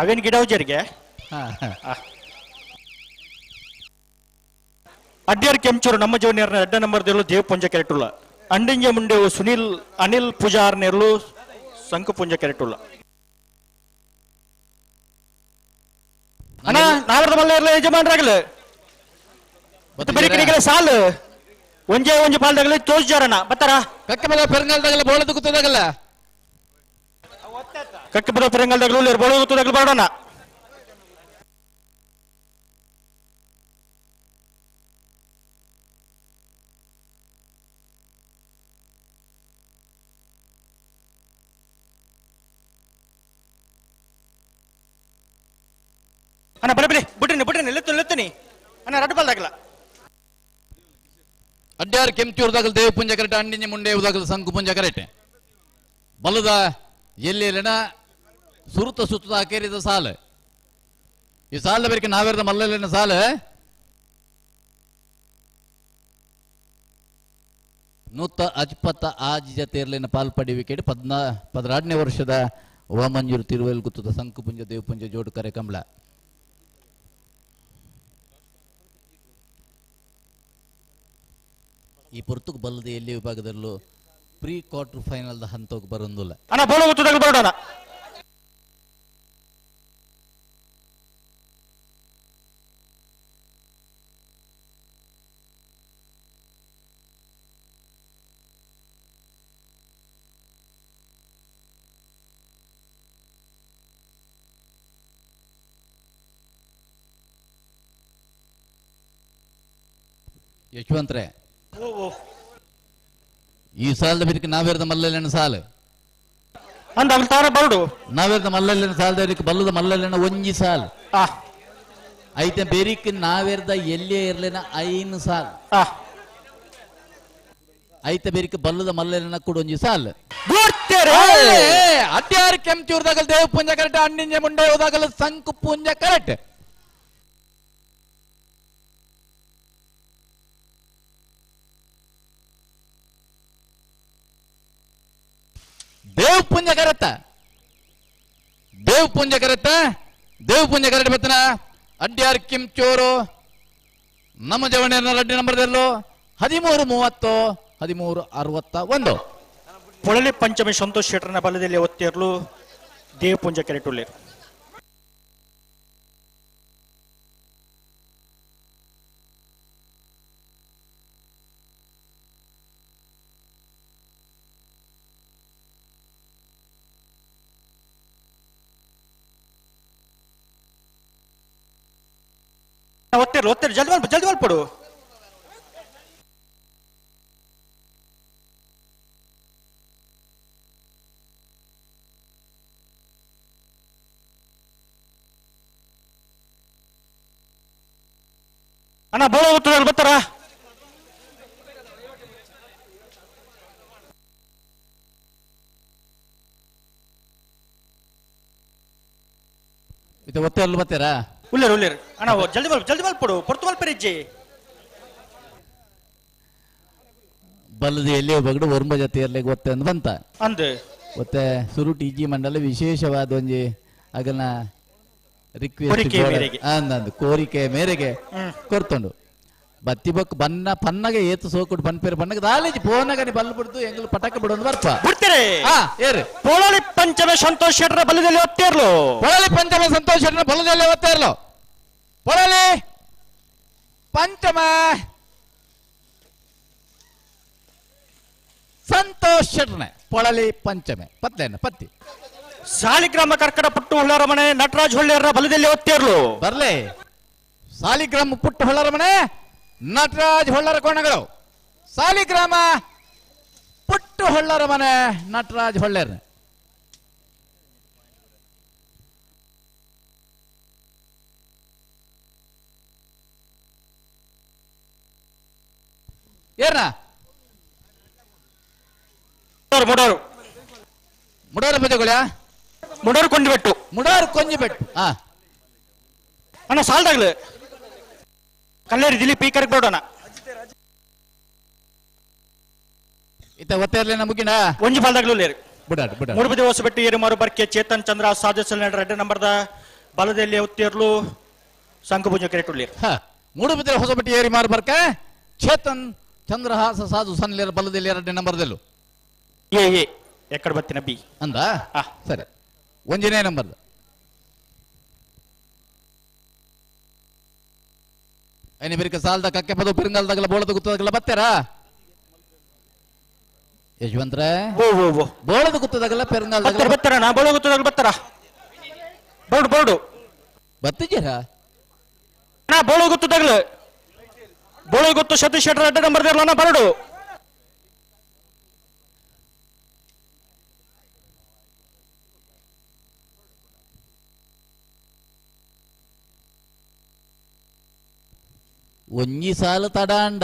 ಅವೇನ್ ಗಿಡ ಉಜ್ಜರಿಗೆ ಅಡ್ಡಿಯಾರ್ ಕೆಂಚೂರು ನಮ್ಮ ಜೋನಿಯರ್ನ ಎಡ್ಡ ನಂಬರ್ ದೇಲು ದೇವಪುಂಜ ಕೆರೆಟುಲ್ಲ. ಅಂಡಿಂಜ ಮುಂಡೆವು ಸುನಿಲ್ ಅನಿಲ್ ಪೂಜಾರ್ ನೇರ್ಲು ಸಂಕುಪುಂಜ ಕೆರೆಟುಲ್ಲ. ಅಣ್ಣ ನಾವರ್ದ ಮಲ್ಲ ಇರ್ಲ ಯಜಮಾನ್ರಾಗಲ ಬೆಳಿಗ್ಗೆ ಸಾಲು ಒಂಜೇ ಒಂಜಿ ಪಾಲ್ದಾಗಲಿ ತೋಜ್ಜಾರಣ್ಣ ಬತ್ತಾರ. ಕಕ್ಕೆ ಬಲ ಪೆರಂಗಾಲ್ದಾಗಲ್ಲ ಬೋಳದ ಕೂತದಾಗಲ್ಲ ಕಕ್ಕೆ ಬಲ ಪೆರಂಗಾಲ್ದಾಗಲೂ ಬೋಳದ ಕೂತದಾಗಲು ಬರೋಣ. ಅಣ್ಣ ಬರ ಬಿಡಿ ಬಿಡ್ರಿ ಬಿಡ್ರಿ ನಿಲ್ಲುತ್ತ ನಿಲ್ಲುತ್ತೀನಿ ಅಣ್ಣ ರಡ್ಡು ಬಾಲ್ದಾಗಲ್ಲ. ಅಡ್ಯಾರ್ ಕೆಂಚೂರ್ದಾಗಲ್ ದೇವಪುಂಜ ಕರೆಟೆ ಅಂಡಿಂಜ ಮುಂಡೆ ಉದಾಗಲ್ ಸಂಕು ಪುಂಜ ಕರೆಟೆ ಬಲದ ಎಲ್ಲೆಲ್ಲಿನ ಸುರುತ ಸುತ್ತದ ಅಕೇರಿದ ಸಾಲು ಈ ಸಾಲ ಬೇರೆ ನಾವೇರದ ಮಲ್ಲಲ್ಲಿನ ಸಾಲ ನೂತ ಅಜ್ಪತ್ತ ಆಜಿ ಜತೆಯರ್ಲಿನ ಪಾಲ್ಪಡಿವಿಕೆಡ್ 14ನೇ ವರ್ಷದ ವಾಮಂಜೂರು ತಿರುವೇಲ್ ಗುತ್ತದ ಸಂಕುಪುಂಜ ದೇವಪುಂಜ ಜೋಡು ಕರೆ ಕಂಬಳ. ಈ ಪೊರ್ತುಗ್ ಬಲ್ಲದ ಎಲ್ಲಿ ವಿಭಾಗದಲ್ಲೂ ಪ್ರೀ ಕ್ವಾರ್ಟರ್ ಫೈನಲ್ the ಹಂತಕ್ಕೆ ಬರೋದಿಲ್ಲ. ಅಣ್ಣ ಬೋಳ ಗೊತ್ತದಾಗ ಬರೋಣ. ಯಶವಂತ್ರೆ ಈ ಸಾಲದ ಬಿರಿಕೆ ನಾವೇರದ ಮಲ್ಲಲ್ಲಿನ ಸಾಲು ಅಂದ ತಾರ ಬರಡು ನಾವೇರದ ಮಲ್ಲಲ್ಲಿನ ಸಾಲದ ಬಿರಿಕೆ ಬಲ್ಲದ ಮಲ್ಲಲ್ಲಿನ ಒಂಜಿ ಸಾಲು ಐತೆ ಬೆರಿಕ್ ನಾವೇರ್ದ ಎಲ್ಲೇ ಇರ್ಲಿನ 5 ಸಾಲ್ ಐತೆ ಬೆರಿಕ್ ಬಲ್ಲದ ಮಲ್ಲಲ್ಲಿನ ಕೂಡ ಒಂಜಿ ಸಾಲು. ಅಡ್ಯಾರ್ ಕೆಂಚೂರ್ದಾಗಲ್ ದೇವ ಪುಂಜ ಕರೆಕ್ಟ್ ಅಣ್ಣಿಂಜೆ ಮುಂಡೆ ಹೋದಾಗಲ್ ಸಂಕು ಪುಂಜ ಕರೆಕ್ಟ್. ದೇವ್ ಪುಂಜ ಕರೆತ್ತ ದೇವ್ ಪುಂಜ ಕರೆತ್ತ ದೇವ್ ಪುಂಜ ಕರೆಕ್ಟ್ ಬತ್ತನ ಅಡ್ಯಾರ್ ಕಿಂಚೂರು ನಮ್ಮ ಜವಣಿಯನ್ನ ರಡ್ಡಿ ನಂಬರ್ದಲ್ಲೂ 13 30 13 61. ಪೊಳಲಿ ಪಂಚಮಿ ಸಂತೋಷ್ ಶೆಟ್ಟರ್ನ ಬಲದಲ್ಲಿ ಒತ್ತೇರ್ಲು ದೇವಪುಂಜ ಕೆರೆಟುಲ್ಲೆ. ಒತ್ತಿರ್ಲು ಒತ್ತಿರ್ಲು ಜಲ್ದಿ ಮಲ್ಪ ಜಲ್ದಿ ಮಲ್ಪಡು. ಅಣ್ಣ ಬೋಳ ಗೊತ್ತದ ಬರ್ತಾರ. ಇದು ಒತ್ತೆ ಅಲ್ಲ ಬತ್ತೀರಾ? ಉಲ್ಲೇರು ಉಲ್ಲೇರು ಅಣ್ಣ, ಜಲ್ದಿ ಮಲ್ಪ ಜಲ್ದಿ ಮಲ್ಪಡು ಪೊರ್ತು ಮಲ್ಪರಿಜ್ಜಿ. ಬಲ್ಲದ ಎಲ್ಲಿಯೋ ಬಗಡು ಒರ್ಂಬ ಜೊತೆ ಇರ್ಲಿಕ್ಕೆ ಒತ್ತೆ ಅಂದ್ ಬಂತ ಅಂದ್ ಒತ್ತೆ ಸುರುಟಿ ಇಜ್ಜಿ ಮಂಡಲ ವಿಶೇಷವಾದ ಒಂಜಿ ಅಗಲ್ನ ರಿಕ್ವೆಸ್ಟ್ ಅಂದಂದು ಕೋರಿಕೆ ಮೇರೆಗೆ ಕೊರ್ತುಂಡು. ಬತ್ತಿ ಬೊಕ್ ಬನ್ನ ಪನ್ನಗ ಏತು ಸೋಕುಡು ಪನ್ಪೇರು ಪನ್ನಗ ದಾಲೇಜಿ ಪೋನಗನಿ ಬಲ್ಲು ಬಿಡ್ದು ಎಂಗಲು ಪಟಕ ಬಿಡೋದು ಬರ್ಪ ಬಿಡ್ತೀರಿ. ಏರು ಪೋಳಲಿ ಪಂಚಮೆ ಸಂತೋಷ್ ಶೆಟ್ಟರ ಬಲ್ಲದಲ್ಲಿ ಒತ್ತೇರ್ಲು. ಪೊಳಲಿ ಪಂಚಮೆ ಸಂತೋಷ್ ಶೆಟ್ಟರ ಬಲ್ಲದಲ್ಲಿ ಒತ್ತೇರ್ಲು. ಪೊಳಲಿ ಪಂಚಮ ಸಂತೋಷ್ ಶೆಟ್ಟರ್ನೆ ಪೊಳಲಿ ಪಂಚಮೆ ಪತ್ಲೇನ ಪತ್ತಿ. ಸಾಲಿಗ್ರಾಮ ಕರ್ಕಡ ಪುಟ್ಟು ಹೊಳ್ಳರ ಮನೆ ನಟರಾಜ್ ಹೊಳ್ಳೆಯರ ಬಲದಲ್ಲಿ ಒತ್ತೇರ್ಲು. ಬರ್ಲೆ ಸಾಲಿಗ್ರಾಮ ಪುಟ್ಟು ಹೊಳ್ಳರ ಮನೆ ನಟರಾಜ್ ಹೊಳ್ಳರ ಕೋಣಗಳು. ಸಾಲಿಗ್ರಾಮ ಪುಟ್ಟು ಹೊಳ್ಳರ ಮನೆ ನಟರಾಜ್ ಹೊಳ್ಳೇರ್. ಏನ ಮುಡೋರು ಮುಡೋರು ಪೂಜೆಗಳ ಮುಡೋರು ಕೊಂಜಿಬೆಟ್ಟು. ಮುಡೋರು ಕೊಂಜಿಬೆಟ್ಟು. ಅಣ್ಣ ಸಾಲ್ದಾಗ್ಲು ಕಲ್ಲೇರಿ ದಿಲೀಪ್ ಈ ಕರೆಗೆ ಬಿಡೋಣ. ಇತ್ತ ಒತ್ತೇರ್ಲಿ ನಮಗಿನ ಒಂಜಿ ಪಾಲ್ದಾಗ್ಲು ಲೇರು ಬಿಡಾಡು ಬಿಡಾಡು. ಮೂಡುಬದಿ ಹೊಸಬೆಟ್ಟು ಏರುಮಾರು ಬರ್ಕೆ ಚೇತನ್ ಚಂದ್ರ ಸಾಜಸಲ್ ರೆಡ್ ನಂಬರ್ದ ಬಲದಲ್ಲಿ ಒತ್ತೇರ್ಲು ಸಂಕಪೂಜೆ ಕೆರೆಟುಳ್ಳಿ. ಮೂಡುಬಿದ್ರೆ ಹೊಸಬೆಟ್ಟು ಏರಿಮಾರು ಬರ್ಕೆ ಚೇತನ್ ಚಂದ್ರಹಾಸ ಸಾಧು ಸನ್ಲೇರ್ ಬಲದಲ್ಲಿ ಎರಡನೇ ನಂಬರ್ದಲ್ಲೂ ಎ ಎ ಎಕ್ಕಡ ಬತ್ತಿನ ಬಿ ಅಂದ ಸರಿ ಒಂಜನೇ ನಂಬರ್ ಐನ ಬೇರೆ ಸಾಲದ ಕಕ್ಕೆ ಪದ ಪೆರಂಗಾಲದಾಗಲ ಬೋಳದ ಗುತ್ತದಾಗಲ ಬತ್ತಾರಾ ಯಶವಂತ್ರೆ? ಬೋಳದ ಗುತ್ತದಾಗಲ ಪೆರಂಗಾಲದಾಗಲ ಬತ್ತಾರ ಬೋಳ ಗುತ್ತದಾಗಲ ಬತ್ತಾರ ಬೋರ್ಡ್ ಬೋರ್ಡು ಬತ್ತಿದ್ದೀರಾ? ಬೋಳ ಗುತ್ತದಾಗಲ ಬೋಳ ಗುತ್ತು ಸತೀಶ್ ಶೆಟ್ಟರ್ ಅಡ್ಡ ನಂಬರ್ ದೇರ್ಲನ ಬರಡು. ಒಂಜಿ ಸಾಲು ತಡಾಂಡ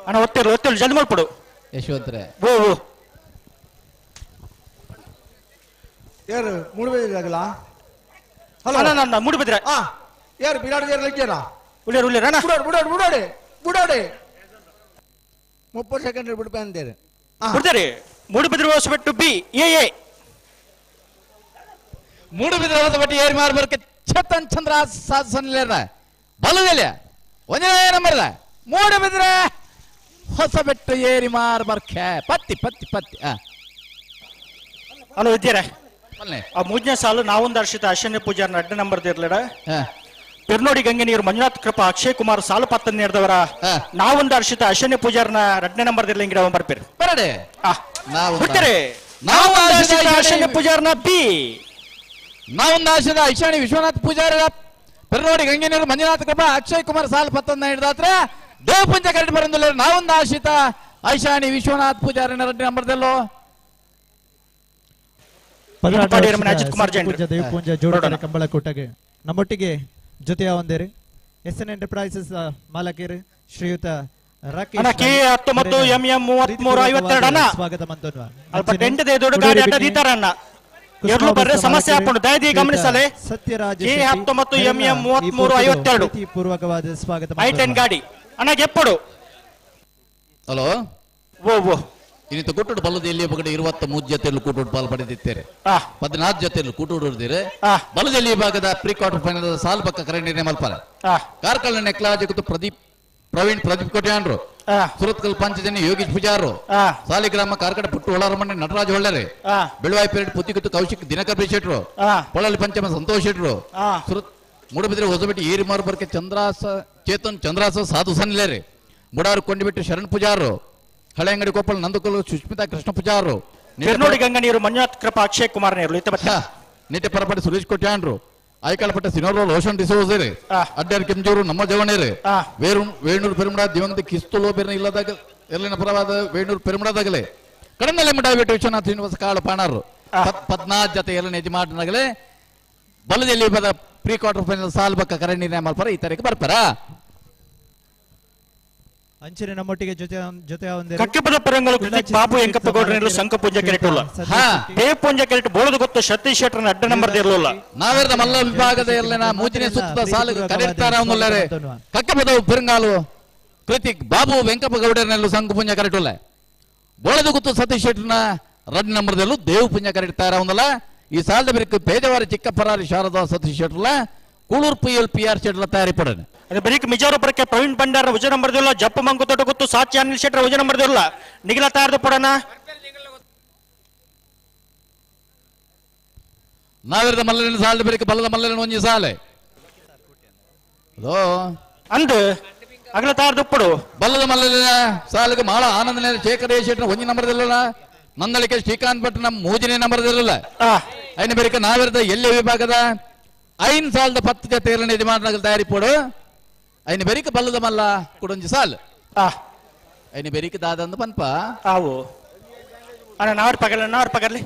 ಅಣ್ಣ ಒತ್ತೇರು ಒತ್ತೇರು ಜಲ್ದಿ ಮಲ್ಪಡು ಯಶವಂತ್ರೆ. ಓ ಓ ಯಾರು ಮೂಡುಬಿದ್ರೆಗಲ? ಹಲೋ ಅಣ್ಣ ಮೂಡುಬಿದ್ರೆ ಯಾರು ಬಿಡಾಡು ಯಾರು ಲಜ್ಜೇರಾ? ಉಳ್ಳೇರು ಉಳ್ಳೇರು ಅಣ್ಣ ಬುಡಾಡು ಬುಡಾಡು ಬುಡಾಡೆ ಬುಡಾಡೆ 30 ಸೆಕೆಂಡ್ ಬಿಡ್ಪೆ ಅಂತೀರಿ ಬಿಡ್ತಾರೆ. Moodbidri Hosabettu B A A Moodbidri Hosabettu ಏರಿ ಮಾರ್ಬರ್ಕೆ ಚೇತನ್ ಚಂದ್ರ ಸಾಧು ಬಲದೆಲೆ ಒಂದನೇ ನಂಬರ್ದ ಮೂಡುಬಿದ್ರೆ ಹೊಸಬೆಟ್ಟು ಏರಿ ಮಾರ್ಬರ್ಕೆ ಪತ್ತಿ ಪತ್ತಿ ಪತ್ತಿ. ಹಲೋ ಇದ್ದೀರಾ? ಆ ಮೂರನೇ ಸಾಲು ನಾವೊಂದು ಹರ್ಷಿತ ಅಶ್ವಿನಿ ಪೂಜಾರ್ ಅಡ್ಡ ನಂಬರ್ ಇರ್ಲಿಡ. ಪೆರ್ನೋಡಿ ಗಂಗೆ ನೀರು ಮಂಜುನಾಥ್ ಕೃಪಾ ಅಕ್ಷಯ್ ಕುಮಾರ್ ಸಾಲು ಪತ್ತನ್ ನೇರ್ದವರ ನಾವೊಂದು ಹರ್ಷಿತ ಅಶ್ವಿನಿ ಪೂಜಾರ್ನ ಎರಡನೇ ನಂಬರ್ ಇರ್ಲಿಂಗಿಡ ಬರ್ಪೇರು ಬರಡೆ. ಅಶ್ವಿನಿ ಪೂಜಾರ್ನ ಬಿ ನಾವೊಂದು ಆಶದ ಐಶಾಣಿ ವಿಶ್ವನಾಥ್ ಪೂಜಾರ ಪೆರ್ನೋಡಿ ಗಂಗೆ ನೀರು ಮಂಜುನಾಥ್ ಕೃಪಾ ಅಕ್ಷಯ್ ಕುಮಾರ್ ಸಾಲು ಪತ್ತನ್ನ ಹಿಡಿದಾತ್ರ ದೇವಪುಂಜ ಕರೆಂಟ್ ಬರಂದಿಲ್ಲ. ನಾವೊಂದು ಆಶಿತ ಐಶಾಣಿ ವಿಶ್ವನಾಥ್ ಪೂಜಾರಿ ಎರಡನೇ ನಂಬರ್ದಲ್ಲೋ ದೇವಪೂಂಜ ಜೋಡಣೆ ಕಂಬಳ ಕೂಟಗೆ ನಮ್ಮೊಟ್ಟಿಗೆ ಜೊತೆಯ ಒಂದೇರಿ S N enterprises ಮಾಲಕರು ಶ್ರೀಯುತ ರಾಕೇಶ್ ಕೆ 19 ಎಂ ಎಂ 33 52 ಸ್ವಾಗತ ಮಂತನ್ವ. ಅಲ್ಪ ಟೆಂಟ್ ದೊಡ್ಡ ಗಾಡಿ ಅಡ್ಡ ದೀತಾರಣ್ಣ ಎರ್ಲು ಬರ್ರೆ ಸಮಸ್ಯೆ ಹಾಕೊಂಡು ದಯದಿ ಗಮನಿಸಲೆ. ಸತ್ಯರಾಜ್ K 19 M M 33 52 ಪೂರ್ವಕವಾದ ಸ್ವಾಗತ i10 ಗಾಡಿ ಅಣ್ಣ ಗೆಪ್ಪಡು. ಹಲೋ ಓ ಓ ಇನ್ನಿತ ಕೊಟ್ಟುಡು ಬಲ್ಲದ ಎಲ್ಲಿಯ ಬಗಡೆ 23 ಜೊತೆಯಲ್ಲಿ ಕೂಟುಡು ಪಾಲ್ ಪಡೆದಿದ್ದೇವೆ. 14 ಜೊತೆಯಲ್ಲಿ ಕೂಟುಡಿದ್ದೀರಿ. ಬಲದಲ್ಲಿ ಭಾಗದ pre quarter final ಸಾಲ್ ಪಕ್ಕ ಕರೆ ನಿರ್ಣಯ ಮಲ್ಪಾರ. ಕಾರ್ಕಳ ನೆಕ್ಲಾಜ ಪ್ರದೀಪ್ ಪ್ರವೀಣ್ ಪ್ರದೀಪ್ ಕೋಟ್ಯಾನ್ರು, ಸುರತ್ಕಲ್ ಪಂಚಜನಿ ಯೋಗೀಶ್ ಪೂಜಾರು, ಸಾಲಿಗ್ರಾಮ ಕಾರ್ಕಡ ಪುಟ್ಟು ಹೊಳ್ಳರಮಣ್ಣೆ ನಟರಾಜ್ ಹೊಳ್ಳರೆ, ಬೆಳುವಾಯಿ ಪೇರಡ್ ಪುತ್ತಿಗುತ್ತು ಕೌಶಿಕ್ ದಿನಕರ್ ಶೆಟ್ರು, ಪೊಳಲಿ ಪಂಚಮ ಸಂತೋಷ್ ಶೆಟ್ರು, ಸುರತ್ ಮೂಡಬಿದ್ರೆ ಹೊಸಬೆಟ್ಟಿ ಏರಿಮಾರು ಬರ್ಕೆ ಚಂದ್ರಾಸ ಚೇತನ್ ಚಂದ್ರಾಸ ಸಾಧು ಸನ್ಲೇರಿ, ಮುಡಾರು ಕೊಂಡಿಬಿಟ್ಟು ಶರಣ್ ಪೂಜಾರು, ಹಳೆಂಗಡಿ ಕೊಪ್ಪಳ ನಂದಕಲ್ಲು ಸುಷ್ಮಿತಾ ಕೃಷ್ಣ ಪೂಜಾರು, ನೋಡಿ ಗಂಗನೀರು ಮಂಜುನಾಥ್ ಕೃಪಾ ಅಕ್ಷಯ್ ಕುಮಾರ್ ನೇರ್ಲು, ನಿಟ್ಟೆ ಪರಪಟ್ಟಿ ಸುರೇಶ್ ಕೋಟ್ಯಾನ್ರು, ಆಯ್ಕಾಳಪಟ್ಟ ಸಿನೋರು ರೋಷನ್ ಡಿಸೋಜರಿ, ಅಡ್ಡಾರ್ ಕೆಂಜೂರು ನಮ್ಮ ಜವಣೇರಿ, ವೇಣೂರು ಪೆರುಮಡ ದಿವಂಗತ ಕಿಸ್ತುಲೋ ಬೇರೆ ಇಲ್ಲದಾಗ ಎಲ್ಲಿನ ಪರವಾದ ವೇಣೂರು ಪೆರುಮಡದಾಗಲೇ ಕಡನಲೆ ಮಡ ವಿಶ್ವನಾಥ್ ಶ್ರೀನಿವಾಸ ಕಾಳು ಪಾಣಾರು 14 ಜೊತೆ ಎಲ್ಲ ಯಜಮಾನಗಲೇ ಬಲದಲ್ಲಿ ಬದ pre quarter final ಸಾಲ್ ಬಕ್ಕ ಕರೆ ನಿರ್ಣಯ ಮಾಡ್ಪಾರ. ಈ ತಾರೀಕು ಬರ್ಪಾರ. ಅಂಚನೆ ನಮ್ಮೊಟ್ಟಿಗೆ ಜೊತೆ ಜೊತೆ ಒಂದೇ ಕಕ್ಕೆಪದ ಪರಂಗಳು ಕೃತಿಕ್ ಬಾಬು ಎಂಕಪ್ಪ ಗೌಡ್ರನೆಲ್ಲ ಸಂಕ ಪೂಜೆ ಕೆರೆಟುಲ್ಲ ದೇವ ಪೂಂಜ ಕೆರೆಟ್ ಬೋಳದ ಗೊತ್ತು ಸತೀಶ್ ಶೆಟ್ಟರ್ನ ಅಡ್ಡ ನಂಬರ್ ಇರಲಿಲ್ಲ. ನಾವೇರ್ದ ಮಲ್ಲ ವಿಭಾಗದ ಎಲ್ಲನ ಮೂಜನೇ ಸುತ್ತದ ಸಾಲು ಕರೆಡ್ತಾರ ಅವನುಲ್ಲರೆ ಕಕ್ಕೆಪದ ಪೆರಂಗಾಲು ಕೃತಿಕ್ ಬಾಬು ವೆಂಕಪ್ಪ ಗೌಡರನೆಲ್ಲ ಸಂಕ ಪುಂಜ ಕರೆಟುಲ್ಲ ಬೋಳದ ಗೊತ್ತು ಸತೀಶ್ ಶೆಟ್ಟರ್ನ ರಡ್ ನಂಬರ್ದಲ್ಲೂ ದೇವ್ ಪುಂಜ ಕರೆಡ್ತಾರ ಅವನಲ್ಲ. ಈ ಸಾಲದ ಬಿರುಕು ಪೇಜವಾರಿ ಚಿಕ್ಕಪ್ಪರಾರಿ ಶಾರದಾ ಸತೀಶ್ ಶೆಟ್ಟರ್ಲ Kuloor P L P R ಶೆಟ್ಟರ್ಲ ತಯಾರಿ ಪಡನೆ. ಅದೇ ಬರೀಕ್ ಮಿಜಾರಪುರಕ್ಕೆ ಪ್ರವೀಣ್ ಭಂಡಾರ ಉಜ ನಂಬರ್ ದಿಲ್ಲ, ಜಪ್ಪು ಮಂಗು ತೋಟ ಗೊತ್ತು ಸಾಚಿ ಅನಿಲ್ ಶೆಟ್ಟರ್ ಉಜ ನಂಬರ್ ದಿಲ್ಲ, ನಿಗಿಲ ತಯಾರದ ಪಡೋಣ. ನಾವಿರದ ಮಲ್ಲನ ಸಾಲದ ಬಿರುಕು ಬಲ್ಲದ ಮಲ್ಲನ ಒಂಜಿ ಸಾಲೆ ಹಲೋ ಅಂದು ಅಗಲ ತಯಾರದ ಉಪ್ಪಡು ಬಲ್ಲದ ಮಲ್ಲನ ಸಾಲಿಗೆ ಮಾಳ ಆನಂದನ ಶೇಖರ್ ಶೆಟ್ಟರ್ ಒಂಜಿ ನಂಬರ್ ದಿಲ್ಲ, ನಂದಳಿಕೆ ಶ್ರೀಕಾಂತ್ ಭಟ್ ನಮ್ಮ ಮೂಜನೇ ನಂಬರ್ ದಿಲ್ಲ. ಐನ ಬೇರೆ ನಾವಿರದ ಎಲ್ಲೆ ವಿಭಾಗದ ಐನ್ ಸಾಲದ 10 ಜೊತೆ ಯಜಮಾನಗಳ ತಯಾರಿ ಪೋಡು. ಐನ ಬೆರಿಕ ಬಲ್ಲದ ಮಲ್ಲ ಕುಡೊಂಜಿ ಸಾಲ್ ಐನ ಬೆರಿಕ ದಾದಂದು ಪನ್ಪ ಆವು ಅಣ್ಣ ನಾವರ್ ಪಗಲ ನಾವರ್ ಪಗರ್ಲಿ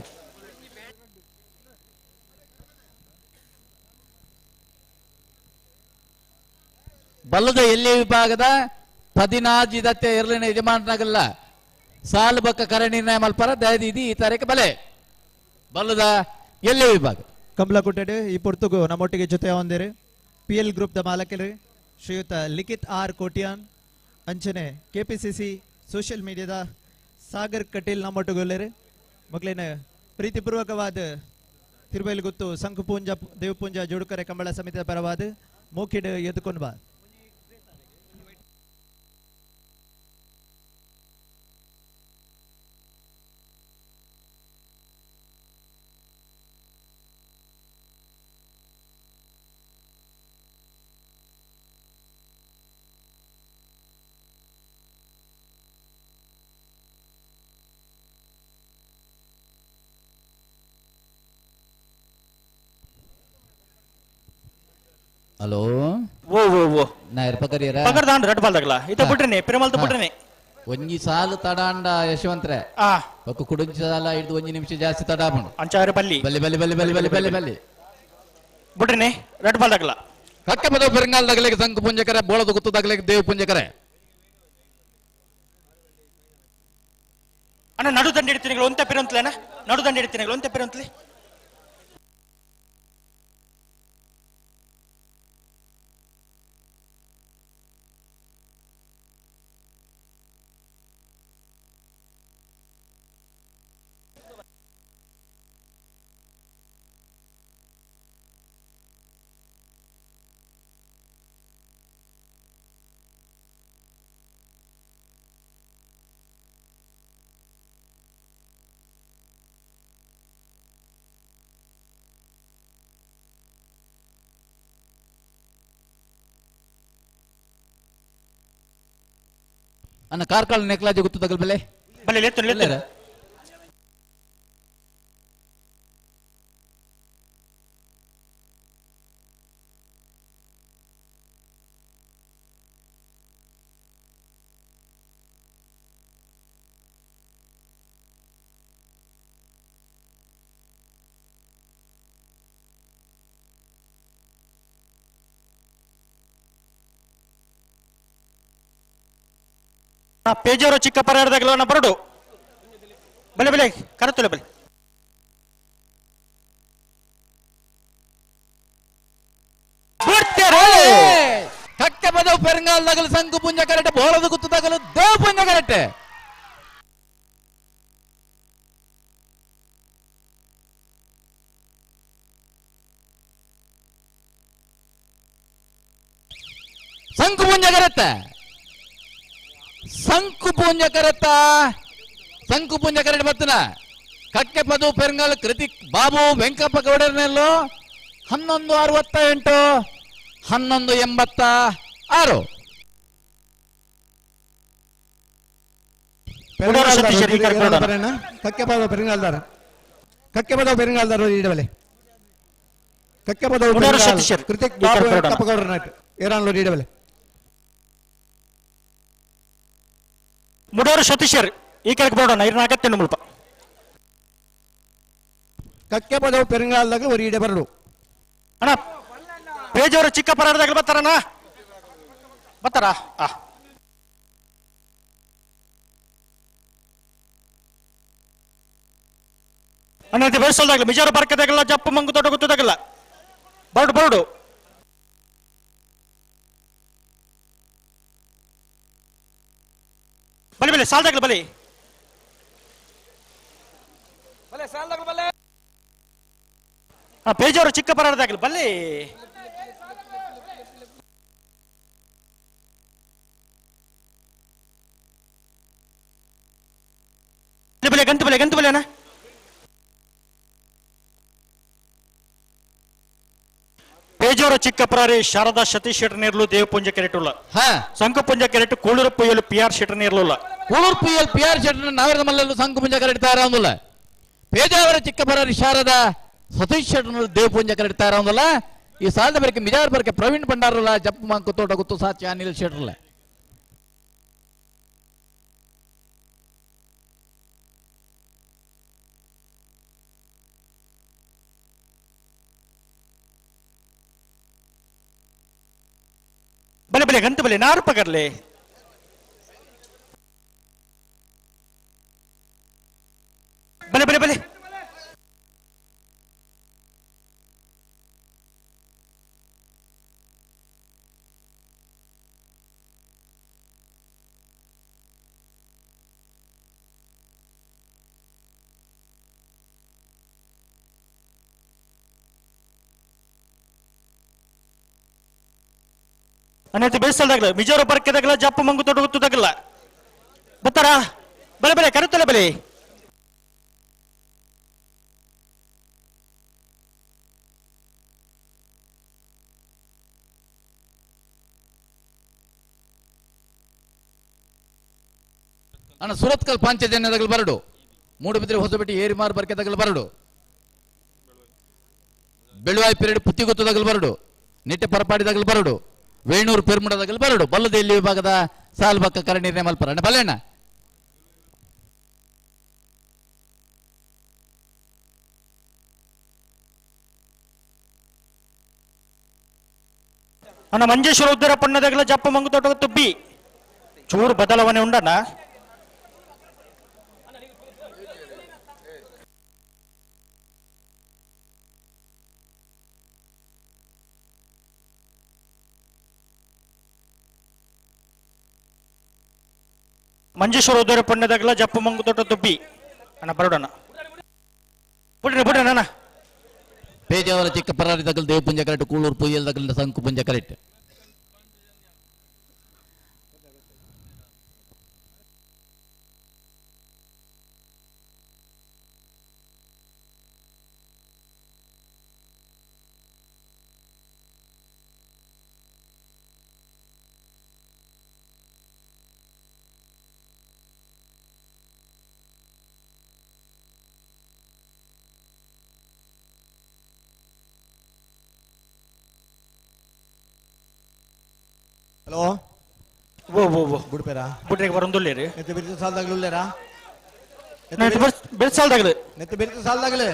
ಬಲ್ಲದ ಎಲ್ಲೆ ವಿಭಾಗದ 14 ದತ್ತೆ ಎರಲಿನ ಯಜಮಾನನಾಗಲ್ಲ ಸಾಲು ಬಕ್ಕ ಕರೆ ನಿರ್ಣಯ ಮಲ್ಪರ ದಯದೀದಿ ಈ ತಾರೀಕು ಬಲೆ ಬಲ್ಲದ ಎಲ್ಲೆ ವಿಭಾಗ. ಕಮಲಕುಟ್ಟೆಡೆ ಈ ಪೊರ್ತುಗು ನಮ್ಮೊಟ್ಟಿಗೆ ಜೊತೆ ಹೊಂದಿರಿ ಪಿ ಎಲ್ ಗ್ರೂಪ್ the ಮಾಲಕರು ಶ್ರೀಯುತ ಲಿಖಿತ್ ಆರ್ ಕೋಟಿಯಾನ್, ಅಂಚನೆ ಕೆಪಿಸಿಸಿ ಸೋಷಿಯಲ್ ಮೀಡಿಯಾದ ಸಾಗರ್ ಕಟೀಲ್ ನಮ್ಮೊಟ್ಟುಗೊಲ್ಲೇರಿ. ಮಕ್ಕಳಿನ ಪ್ರೀತಿಪೂರ್ವಕವಾದ ತಿರುಬೈಲುಗುತ್ತು ಸಂಕುಪೂಂಜ ದೇವಪೂಂಜ ಜೋಡುಕರೆ ಕಂಬಳ ಸಮಿತಿಯ ಪರವಾದ ಮೋಕಿಡ್ ಎದ್ಕೊಂಡು ಬಾ. ಹಲೋ ಓ ಓ ಓ ನಾಯರ್ ಪಕರಿಯರ ಪಕರ್ದಾಂಡ್ ರಡ್ ಬಾಲ್ದಾಗಲ ಇತ ಬಿಟ್ರಿನಿ ಪೆರುಮಲ್ತ ಬಿಟ್ರಿನಿ ಒಂಜಿ ಸಾಲು ತಡಾಂಡ ಯಶವಂತ್ರೆ ಬೊಕ್ಕ ಕುಡೊಂಜಿ ಸಾಲ ಹಿಡಿದು ಒಂಜಿ ನಿಮಿಷ ಜಾಸ್ತಿ ತಡಾಪುಂಡು ಅಂಚಾರೆ ಬಲ್ಲಿ ಬಲ್ಲಿ ಬಲ್ಲಿ ಬಲ್ಲಿ ಬಲ್ಲಿ ಬಲ್ಲಿ ಬಲ್ಲಿ ಬಲ್ಲಿ ಬಿಟ್ರಿನಿ ರಡ್ ಬಾಲ್ದಾಗಲ ಕಕ್ಕ ಪದ ಪೆರಂಗಾಲ್ ದಗಲೆಗೆ ಸಂಕು ಪುಂಜಕರೆ ಬೋಳದ ಗುತ್ತು ದಗಲೆಗೆ ದೇವ್ ಪುಂಜಕರೆ ಅಣ್ಣ ನಡು ದಂಡ ಹಿಡ್ತೀನಿ ಒಂತೆ ಪೆರಂತ್ಲೇನ ನಡು ದಂಡ ಹಿಡ್ತೀನಿ ಒಂತೆ ಪೆರಂತ್ಲಿ ಅನ್ನ ಕಾರ್ಕಳ ನೆಕ್ಲಾಜಿ ಗುತ್ತು ತಗಲ್ ಬೆಲೆ ಬಲೆ ಲೇತು ಲೇತು ಪೇಜಾರು ಚಿಕ್ಕ ಪರಾರದಾಗಲ ಬರಡು ಬಲೆ ಬಲೆ ಕರತುಲೆ ಬಲೆ ಕಕ್ಕೆ ಬದವು ಪೆರಂಗಾಲ್ ತಗಲು ಸಂಕು ಪುಂಜ ಕರೆಟೆ ಬೋಳದ ಗುತ್ತು ತಗಲು ದೇವ್ ಪುಂಜ ಕರೆಟೆ ಸಂಕು ಪುಂಜ ಕರೆತ್ತೆ ಸಂಕು ಪೂಂಜ ಕರೆತ್ತ ಸಂಕು ಪೂಂಜ ಕರೆಟ್ ಬತ್ತನ ಕಕ್ಕೆ ಪದು ಪೆರಂಗಾಲ್ ಕೃತಿಕ್ ಬಾಬು ವೆಂಕಪ್ಪ ಗೌಡರ್ನೆಲ್ಲು 11:68 11:86. ಕಕ್ಕೆ ಪದ ಪೆರಂಗಾಲ್ದಾರ ಕಕ್ಕೆ ಪದ ಪೆರಂಗಾಲ್ದಾರ ಈಡವಲೆ ಕಕ್ಕೆ ಪದ ಕೃತಿಕ್ ಬಾಬು ವೆಂಕಪ್ಪ ಗೌಡರ ಏರಾನ್ಲೋ ಈಡವಲೆ ಮುಡೋರು ಸತೀಶರ್ ಈ ಕೆಳಗೆ ಬೋಡೋಣ ಇರ್ನ ಅಗತ್ಯ ಮುಲ್ಪ ಕಕ್ಕೆ ಪದವು ಪೆರಂಗಾಲ್ದಾಗ ಒಂದು ಈಡೆ ಬರಡು ಅಣ್ಣ ಪೇಜವರು ಚಿಕ್ಕ ಪರಾರದಾಗ ಬರ್ತಾರಣ್ಣ ಬರ್ತಾರಾ ಆ ಅಣ್ಣ ಬೇಸಲ್ದಾಗಲಿ ಮಿಜಾರು ಬರ್ಕದಾಗಲ್ಲ ಜಪ್ಪು ಮಂಗು ತೋಟ ಗೊತ್ತದಾಗಲ್ಲ ಬರಡು ಬರಡು ಬಲಿ ಬಲಿ ಸಾಲ್ದಾಗಲಿ ಬಲಿ ಪೇಜವರು ಚಿಕ್ಕ ಪರಾರದಾಗಲಿ ಬಲ್ಲಿ ಬಲೆ ಗಂಟು ಬಲೆ ಗಂಟು ಬಲೆ ಅಣ್ಣ ಪೇಜಾವರ ಚಿಕ್ಕಪರಾರಿ ಶಾರದಾ ಸತೀಶ್ ಶೆಟ್ಟರ್ ನೇರ್ಲು ದೇವಪುಂಜ ಕೆರೆಟುಲ್ಲ ಸಂಕಪುಂಜ ಕೆರೆಟು ಕೂಳೂರು ಪುಯ್ಯಲು ಪಿ ಆರ್ ಶೆಟ್ಟರ್ ನೇರ್ಲುಲ್ಲ ಕೂಳೂರು ಪುಯ್ಯಲ್ ಪಿ ಆರ್ ಶೆಟ್ಟರ್ ನಾವರದ ಮಲ್ಲಲು ಸಂಕಪುಂಜ ಕೆರೆಟ್ ತಯಾರಾಗುಲ್ಲ ಪೇಜಾವರ ಚಿಕ್ಕಪರಾರಿ ಶಾರದಾ ಸತೀಶ್ ಶೆಟ್ಟರ್ ದೇವಪುಂಜ ಕೆರೆಟ್ ತಯಾರಾಗುಲ್ಲ ಈ ಸಾಲದ ಬರಕೆ ಮಿಜಾರ್ ಬರಕೆ ಪ್ರವೀಣ್ ಭಂಡಾರಲ್ಲ ಜಪ್ಪು ಮಾಂಕು ತೋಟ ಗುತ್ತು ಸಾಚಿ ಅನಿಲ್ ಶೆಟ್ಟರ್ಲ ಬಲೆ ಬಲೆ ಗಂಟು ಬಲೆ ನಾರು ಪಗರ್ಲೆ ಬಲೆ ಬಲೆ ಬಲೆ ಅನ್ನೈತಿ ಬೇಸಲ್ದಾಗಲ ಮಿಜೋರ ಬರ್ಕೆದಾಗಲ ಜಪ್ಪು ಮಂಗು ತೊಡ ಗೊತ್ತದಾಗಲ್ಲ ಬತ್ತಾರಾ ಬಲೆ ಬಲೆ ಕರುತ್ತಲ್ಲ ಬಲೆ ಅಣ್ಣ ಸುರತ್ಕಲ್ ಪಾಂಚಜನ್ಯದಾಗಲು ಬರಡು ಮೂಡುಬಿದ್ರೆ ಹೊಸಪೇಟೆ ಏರಿಮಾರ್ ಬರ್ಕೆದಾಗಲು ಬರಡು ಬೆಳುವಾಯಿ ಪಿರಿಯಡ್ ಪುತ್ತಿಗೊತ್ತದಾಗಲು ಬರಡು ನಿಟ್ಟೆ ಪರಪಾಡಿದಾಗಲು ಬರಡು ವೇಣೂರು ಪೆರ್ಮುಡದಾಗಲು ಬರಡು ಬಲ್ಲದೆಲ್ಲಿ ವಿಭಾಗದ ಸಾಲ್ಬಕ್ಕ ಕರಣಿರ್ನೆ ಮಲ್ಪರ ಅಣ್ಣ ಬಲ್ಲೆಣ್ಣ ಅಣ್ಣ ಮಂಜೇಶ್ವರ ಉದ್ದರ ಪಣ್ಣದಾಗಲ ಜಪ್ಪ ಮಂಗು ತೊಟ ತುಬ್ಬಿ ಚೂರು ಬದಲಾವಣೆ ಉಂಡಣ್ಣ ಮಂಜೇಶ್ವರ ಉದ್ದರ ಪಣ್ಣದಾಗಲ ಜಪ್ಪು ಮಂಗು ತೊಟ ತುಬ್ಬಿ ಅಣ್ಣ ಬರೋಡಣ್ಣ ಬಿಡ್ರಿ ಬಿಡ್ರಿ ಅಣ್ಣ ಪೇಜಾವರ ಚಿಕ್ಕ ಪರಾರಿ ತಗಲ್ ದೇವಪುಂಜ ಕರೆಕ್ಟ್ ಕೂಳೂರು ಪುಯ್ಯಲ್ ತಗಲ್ ಸಂಕು ಪುಂಜ ಕರೆಕ್ಟ್ ಹಲೋ ಓ ಓ ಓ ಬುಡ್ಪೇರಾ ಬುಡ್ರಿಗೆ ಬರೋದಿಲ್ಲ ರೀ ನೆತ್ತ ಬಿರ್ತ ಸಾಲದಾಗಲುಲ್ಲೇರಾ ಬೆಳ್ಸಾಲ್ದಾಗಲು ನೆತ್ತ ಬಿರ್ತ ಸಾಲದಾಗಲೇ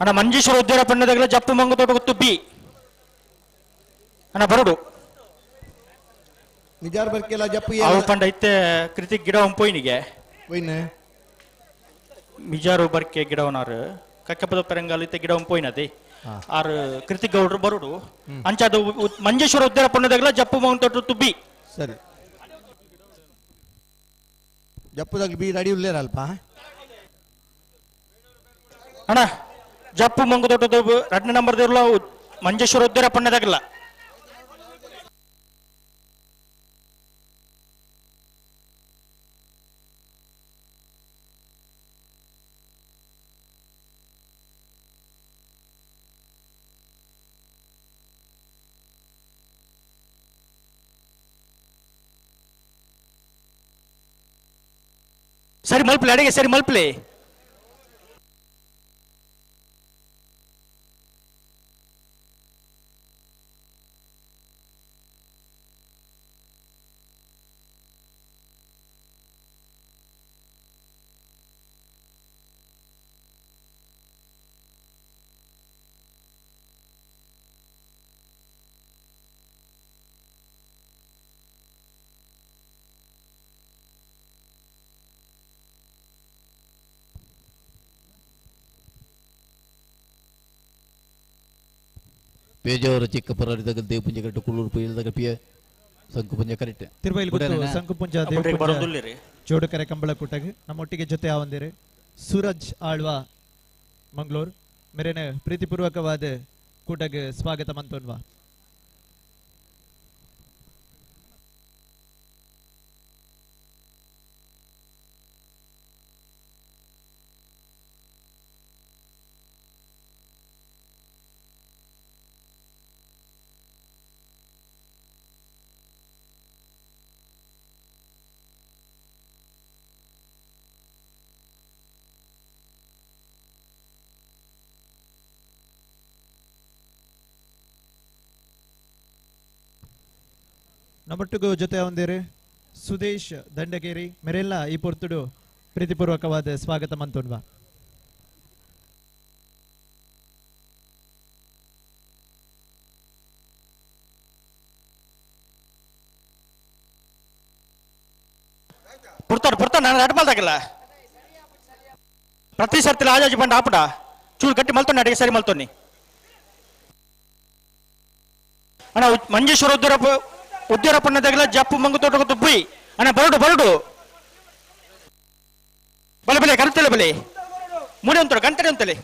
ಅಣ್ಣ ಮಂಜೇಶ್ವರ ಉದ್ಯಾರ ಪಣ್ಣದಾಗಲ ಜಪ್ಪು ಮಂಗು ತೋಟ ತುಬ್ಬಿ ಅಣ್ಣ ಬರೋಡು ನಿಜಾರ್ ಬರ್ಕೆಲ್ಲ ಜಪ್ಪು ಅವು ಪಂಡ ಇತ್ತೆ ಕೃತಿಕ್ ಗಿಡ ಪೋಯಿನಿಗೆ ಒಯ್ನೆ ಮಿಜಾರು ಬರ್ಕೆ ಗಿಡವನಾರು ಕಕ್ಕಪದ ಪೆರಂಗಾಲ ಇತ್ತೆ ಗಿಡ ಪೋಯಿನದೆ ಆರು ಕೃತಿಕ್ ಗೌಡ್ರು ಬರೋಡು ಅಂಚಾದ ಮಂಜೇಶ್ವರ ಉದ್ಯಾರ ಪಣ್ಣದಾಗಲ ಜಪ್ಪು ಮಂಗು ತೋಟ ತುಬ್ಬಿ ಸರಿ ಜಪ್ಪುದಾಗ ಬಿ ರೆಡಿ ಉಲ್ಲೇರ ಅಲ್ಪ ಅಣ್ಣ ಜಪ್ಪು ಮಂಗು ತೋಟದ ಎರಡನೇ ನಂಬರ್ ದೇವ್ರಲ್ಲ ಮಂಜೇಶ್ವರ ಉದ್ಯಾರ ಪಣ್ಣದಾಗಲ್ಲ ಸರಿ ಮಲ್ಪಲೆ ಅಡಿಗೆ ಸರಿ ಮಲ್ಪಲೆ ಪೇಜಾವರ ಚಿಕ್ಕ ಪರಾರಿದಾಗ ದೇವಪುಂಜ ಕರೆಕ್ಟ್ ಕುಳ್ಳೂರು ಪೈಲ್ದಾಗ ಪಿಯ ಸಂಕುಪುಂಜ ಕರೆಕ್ಟ್ ತಿರುವೈಲ್ ಸಂಕುಪುಂಜ ದೇವಪುಂಜ ಜೋಡುಕರೆ ಕಂಬಳ ಕೂಟಗ್ ನಮ್ಮೊಟ್ಟಿಗೆ ಜೊತೆ ಆವಂದಿರು ಸೂರಜ್ ಆಳ್ವಾ ಮಂಗಳೂರು ಮೇರೆನ ಪ್ರೀತಿಪೂರ್ವಕವಾದ ಕೂಟಗ್ ಸ್ವಾಗತ ಮಂತೋನ್ವಾ. ನಮ್ಮೊಟ್ಟಿಗೂ ಜೊತೆ ಹೊಂದಿರಿ ಸುದೇಶ್ ದಂಡಗೇರಿ ಮೆರೆಲ್ಲ ಈ ಪೊರ್ತುಡು ಪ್ರೀತಿಪೂರ್ವಕವಾದ ಸ್ವಾಗತ ಮಂತೋನ್ವಾ. ಪುರ್ತಾడు ಪುರ್ತಾಡು ನಾನು ಅಡ್ ಮಲ್ದಾಗಲ್ಲ ಪ್ರತಿ ಸರ್ತಿ ಆಜಾಜಿ ಬಂಡ ಆಪುಡ ಚೂರು ಗಟ್ಟಿ ಮಲ್ತೊನ್ನಿ ಅಡಿಗೆ ಸರಿ ಮಲ್ತೊನ್ನಿ ಅಣ್ಣ. ಮಂಜೇಶ್ವರ ಉದ್ಯೋಗ ಉದ್ಯೋಗ ಪಣ್ಣದಾಗಲ ಜಪ್ಪು ಮಂಗು ತೋಟಕ್ಕೆ ತುಬ್ಬಿ ಅಣ್ಣ ಬರಡು ಬರಡು ಬಲೆ ಬಲೆ ಕರ್ತಲೆ ಬಲೆ ಮೂಡೆ ಅಂತರು ಗಂಟೆ ಅಂತಲೆ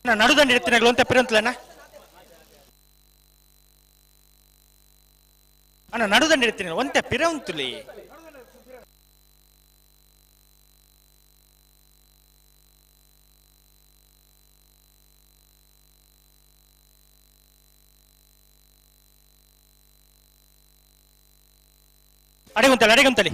ನಡುದಂಡಿ ಇರ್ತೀನಿ ಅಂತ ಪಿರಂತಲೇನ ಅಣ್ಣ ನಡುದಂಡಿ ಇರ್ತೀನಿ ಒಂತೆ ಪಿರಂತುಲಿ ಅಡಿಗುಂತಲಿ ಅಡಿಗುಂತಲಿ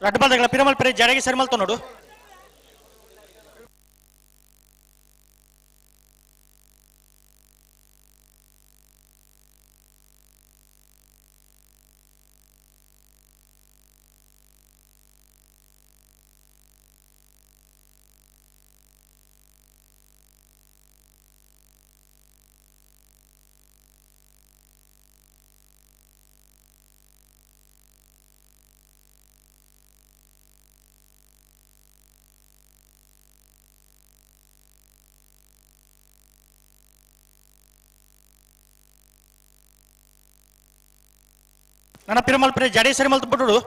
ರಡ್ಬಲ್ದಗಳ ಪಿರಮಲ್ ಪೆರೆ ಜಡಗೆ ಸರಿಮಲ್ತ ನೋಡು ನನ್ನ ಪಿರಮಲ್ ಪೆರೆ ಜಡೆ ಸರಿಮಲ್ತ ಬಿಡು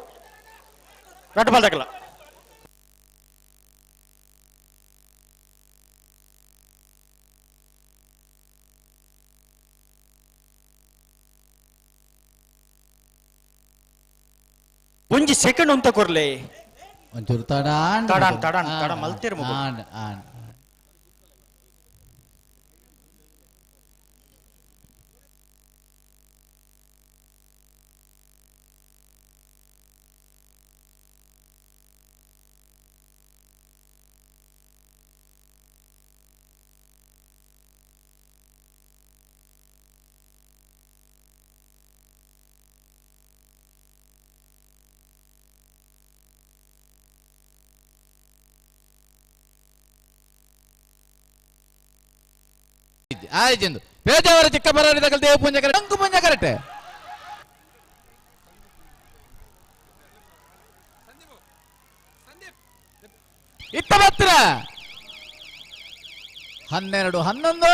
ರಡ್ಬಲ್ದಗಳ ಒಂಜಿ ಸೆಕೆಂಡ್ ಅಂತ ಕೊರ್ಲೆ ಒಂಚೂರು ತಡಾನ್ ತಡಾನ್ ತಡಾನ್ ತಡ ಮಲ್ತಿರ್ ಮಗು ಆನ್ ಆನ್ ಆಯ್ತು ಪೇಜಾವರ ಚಿಕ್ಕ ಬರಾರಿದಾಗ ದೇವಪುಂಜ ಕರೆಕ್ಟ್ ಅಂಕುಪುಂಜ ಕರೆಕ್ಟ್ ಇತ್ತ ಬತ್ರ 12 11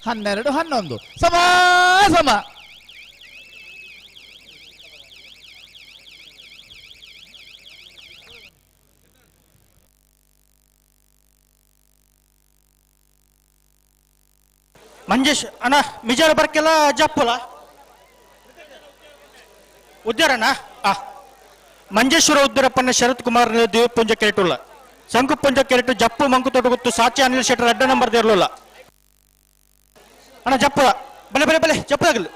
12 11 ಸಮ ಸಮ ಮಂಜೇಶ್ ಅಣ್ಣ ಮಿಜಾರು ಬರ್ಕೆಲ್ಲ ಜಪ್ಪುಲ ಉದ್ಯಾರಣ್ಣ ಆ ಮಂಜೇಶ್ವರ ಉದ್ದಿರಪ್ಪನ ಶರತ್ ಕುಮಾರ್ ದೇವಪುಂಜ ಕೆರೆಟುಲ್ಲ ಸಂಕುಪುಂಜ ಕೆರೆಟು ಜಪ್ಪು ಮಂಕುತೋಟ ಗೊತ್ತು ಸಾಚಿ ಅನಿಲ್ ಶೆಟ್ಟರ್ ಅಡ್ಡ ನಂಬರ್ ಇರಲಿಲ್ಲ ಅಣ್ಣ ಜಪ್ಪು ಬಲೆ ಬಲೆ ಬಲೆ ಜಪ್ಪದಾಗಲಿ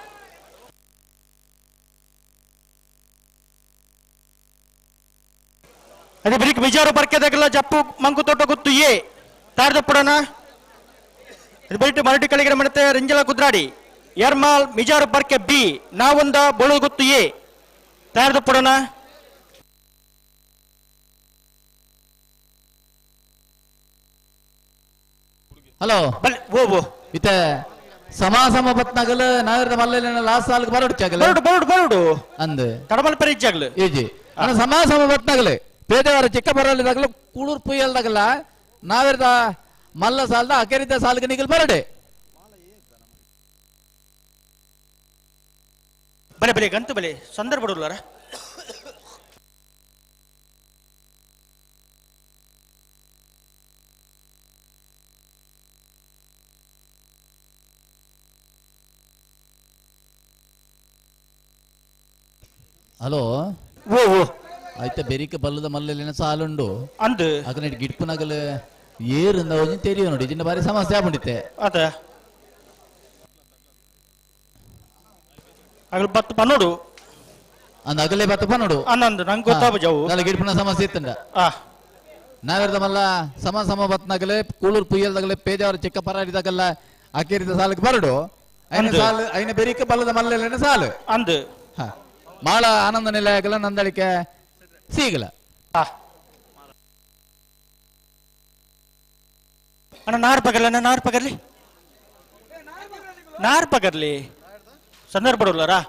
ಅದೇ ಬರೀಕ್ ಬಿಜಾರು ಬರ್ಕೆದಾಗಲ್ಲ ಜಪ್ಪು ಮಂಕುತೋಟ ಗೊತ್ತು ಎ ತಾರ್ದಪ್ಪಡಣ ಅದು ಬರೀಟು ಮರಟಿ ಕಳಿಗರ ಮಣತೆ ರಂಜಲ ಕುದ್ರಾಡಿ ಯರ್ಮಾಲ್ ಮಿಜಾರು ಬರ್ಕೆ ಬಿ ನಾವೊಂದ ಬೋಳು ಗೊತ್ತು ಎ ತಾರ್ದಪ್ಪಡಣ ಹಲೋ ಓ ಓ ಇತ್ತೆ ಸಮ ಸಮ ಬತ್ನಾಗಲ ನಾವಿರದ ಮಲ್ಲ ಲಾಸ್ಟ್ ಸಾಲ್ಗೆ ಬರೋಡು ಚಾಗಲ ಬರೋಡು ಬರೋಡು ಬರೋಡು ಅಂದ್ ತಡಮಲ್ ಪರಿ ಇಜ್ಜಾಗ್ಲು ಈಜಿ ಅಣ್ಣ ಸಮ ಸಮ ಬತ್ನಾಗಲೆ ಪೇದೆವರ ಚಿಕ್ಕ ಬರಲಿದಾಗಲ ಕೂಳೂರ್ ಪುಯ್ಯಲ್ದಾಗಲ ನಾವಿರದ ಮಲ್ಲ ಸಾಲದ ಅಕೆರಿದ ಸಾಲ್ಗೆ ನಿಗಲ್ ಬರಡೆ ಬಲೆ ಬಲೆ ಗಂತು ಬಲೆ ಸಂದರ್ಭ ಬರೋಲ್ಲಾರ ಹಲೋ ಓ ಓ ಆಯ್ತ ಬೆರಿಕ ಬಲ್ಲದ ಮಲ್ಲಲಿನ ಸಾಲುಂಡು ಅಂದು ಅಕನೆ ಗಿಡ್ಪುನಗಲ ಏರಿಂದ ಒಂಜಿ ತೆರಿಯೋ ನೋಡಿ ಜಿನ್ನ ಬಾರಿ ಸಮಸ್ಯೆ ಆಗ್ಬಿಟ್ಟಿತ್ತೆ ಅದ ಅಗಲ್ ಬತ್ತು ಪನ್ನೋಡು ಅಂದ ಅಗಲೇ ಬತ್ತ ಪನ್ನೋಡು ಅನ್ನಂದು ನಂಗೆ ಗೊತ್ತಾಗ ಅಲ್ಲ ಗಿಡ್ಪುನ ಸಮಸ್ಯೆ ಇತ್ತಂಡ ಆ ನಾವಿರದ ಮಲ್ಲ ಸಮ ಸಮ ಬತ್ನಾಗಲೆ ಕೂಳೂರ್ ಪುಯ್ಯಲ್ದಾಗಲೆ ಪೇಜಾವರ ಚಿಕ್ಕ ಪರಾರಿದಾಗಲ್ಲ ಅಕೇರಿದ ಸಾಲಕ್ಕೆ ಬರಡು ಐನ ಸಾಲು ಐನ ಬೆರಿಕ ಬಲ್ಲದ ಮಲ್ಲಲಿನ ಸಾಲು ಅಂದು ಹಾ ಮಾಳ ಆನಂದ ನಿಲಯಗಲ ನಂದಳಿಕೆ ಸೀಗಲ ಅಣ್ಣ ನಾರ್ ಪಗರ್ಲಿ ಅಣ್ಣ ನಾರ್ ಪಗರ್ಲಿ ನಾರ್ ಪಗರ್ಲಿ ಸಂದರ್ಭ ಬರೋಲ್ಲಾರಾ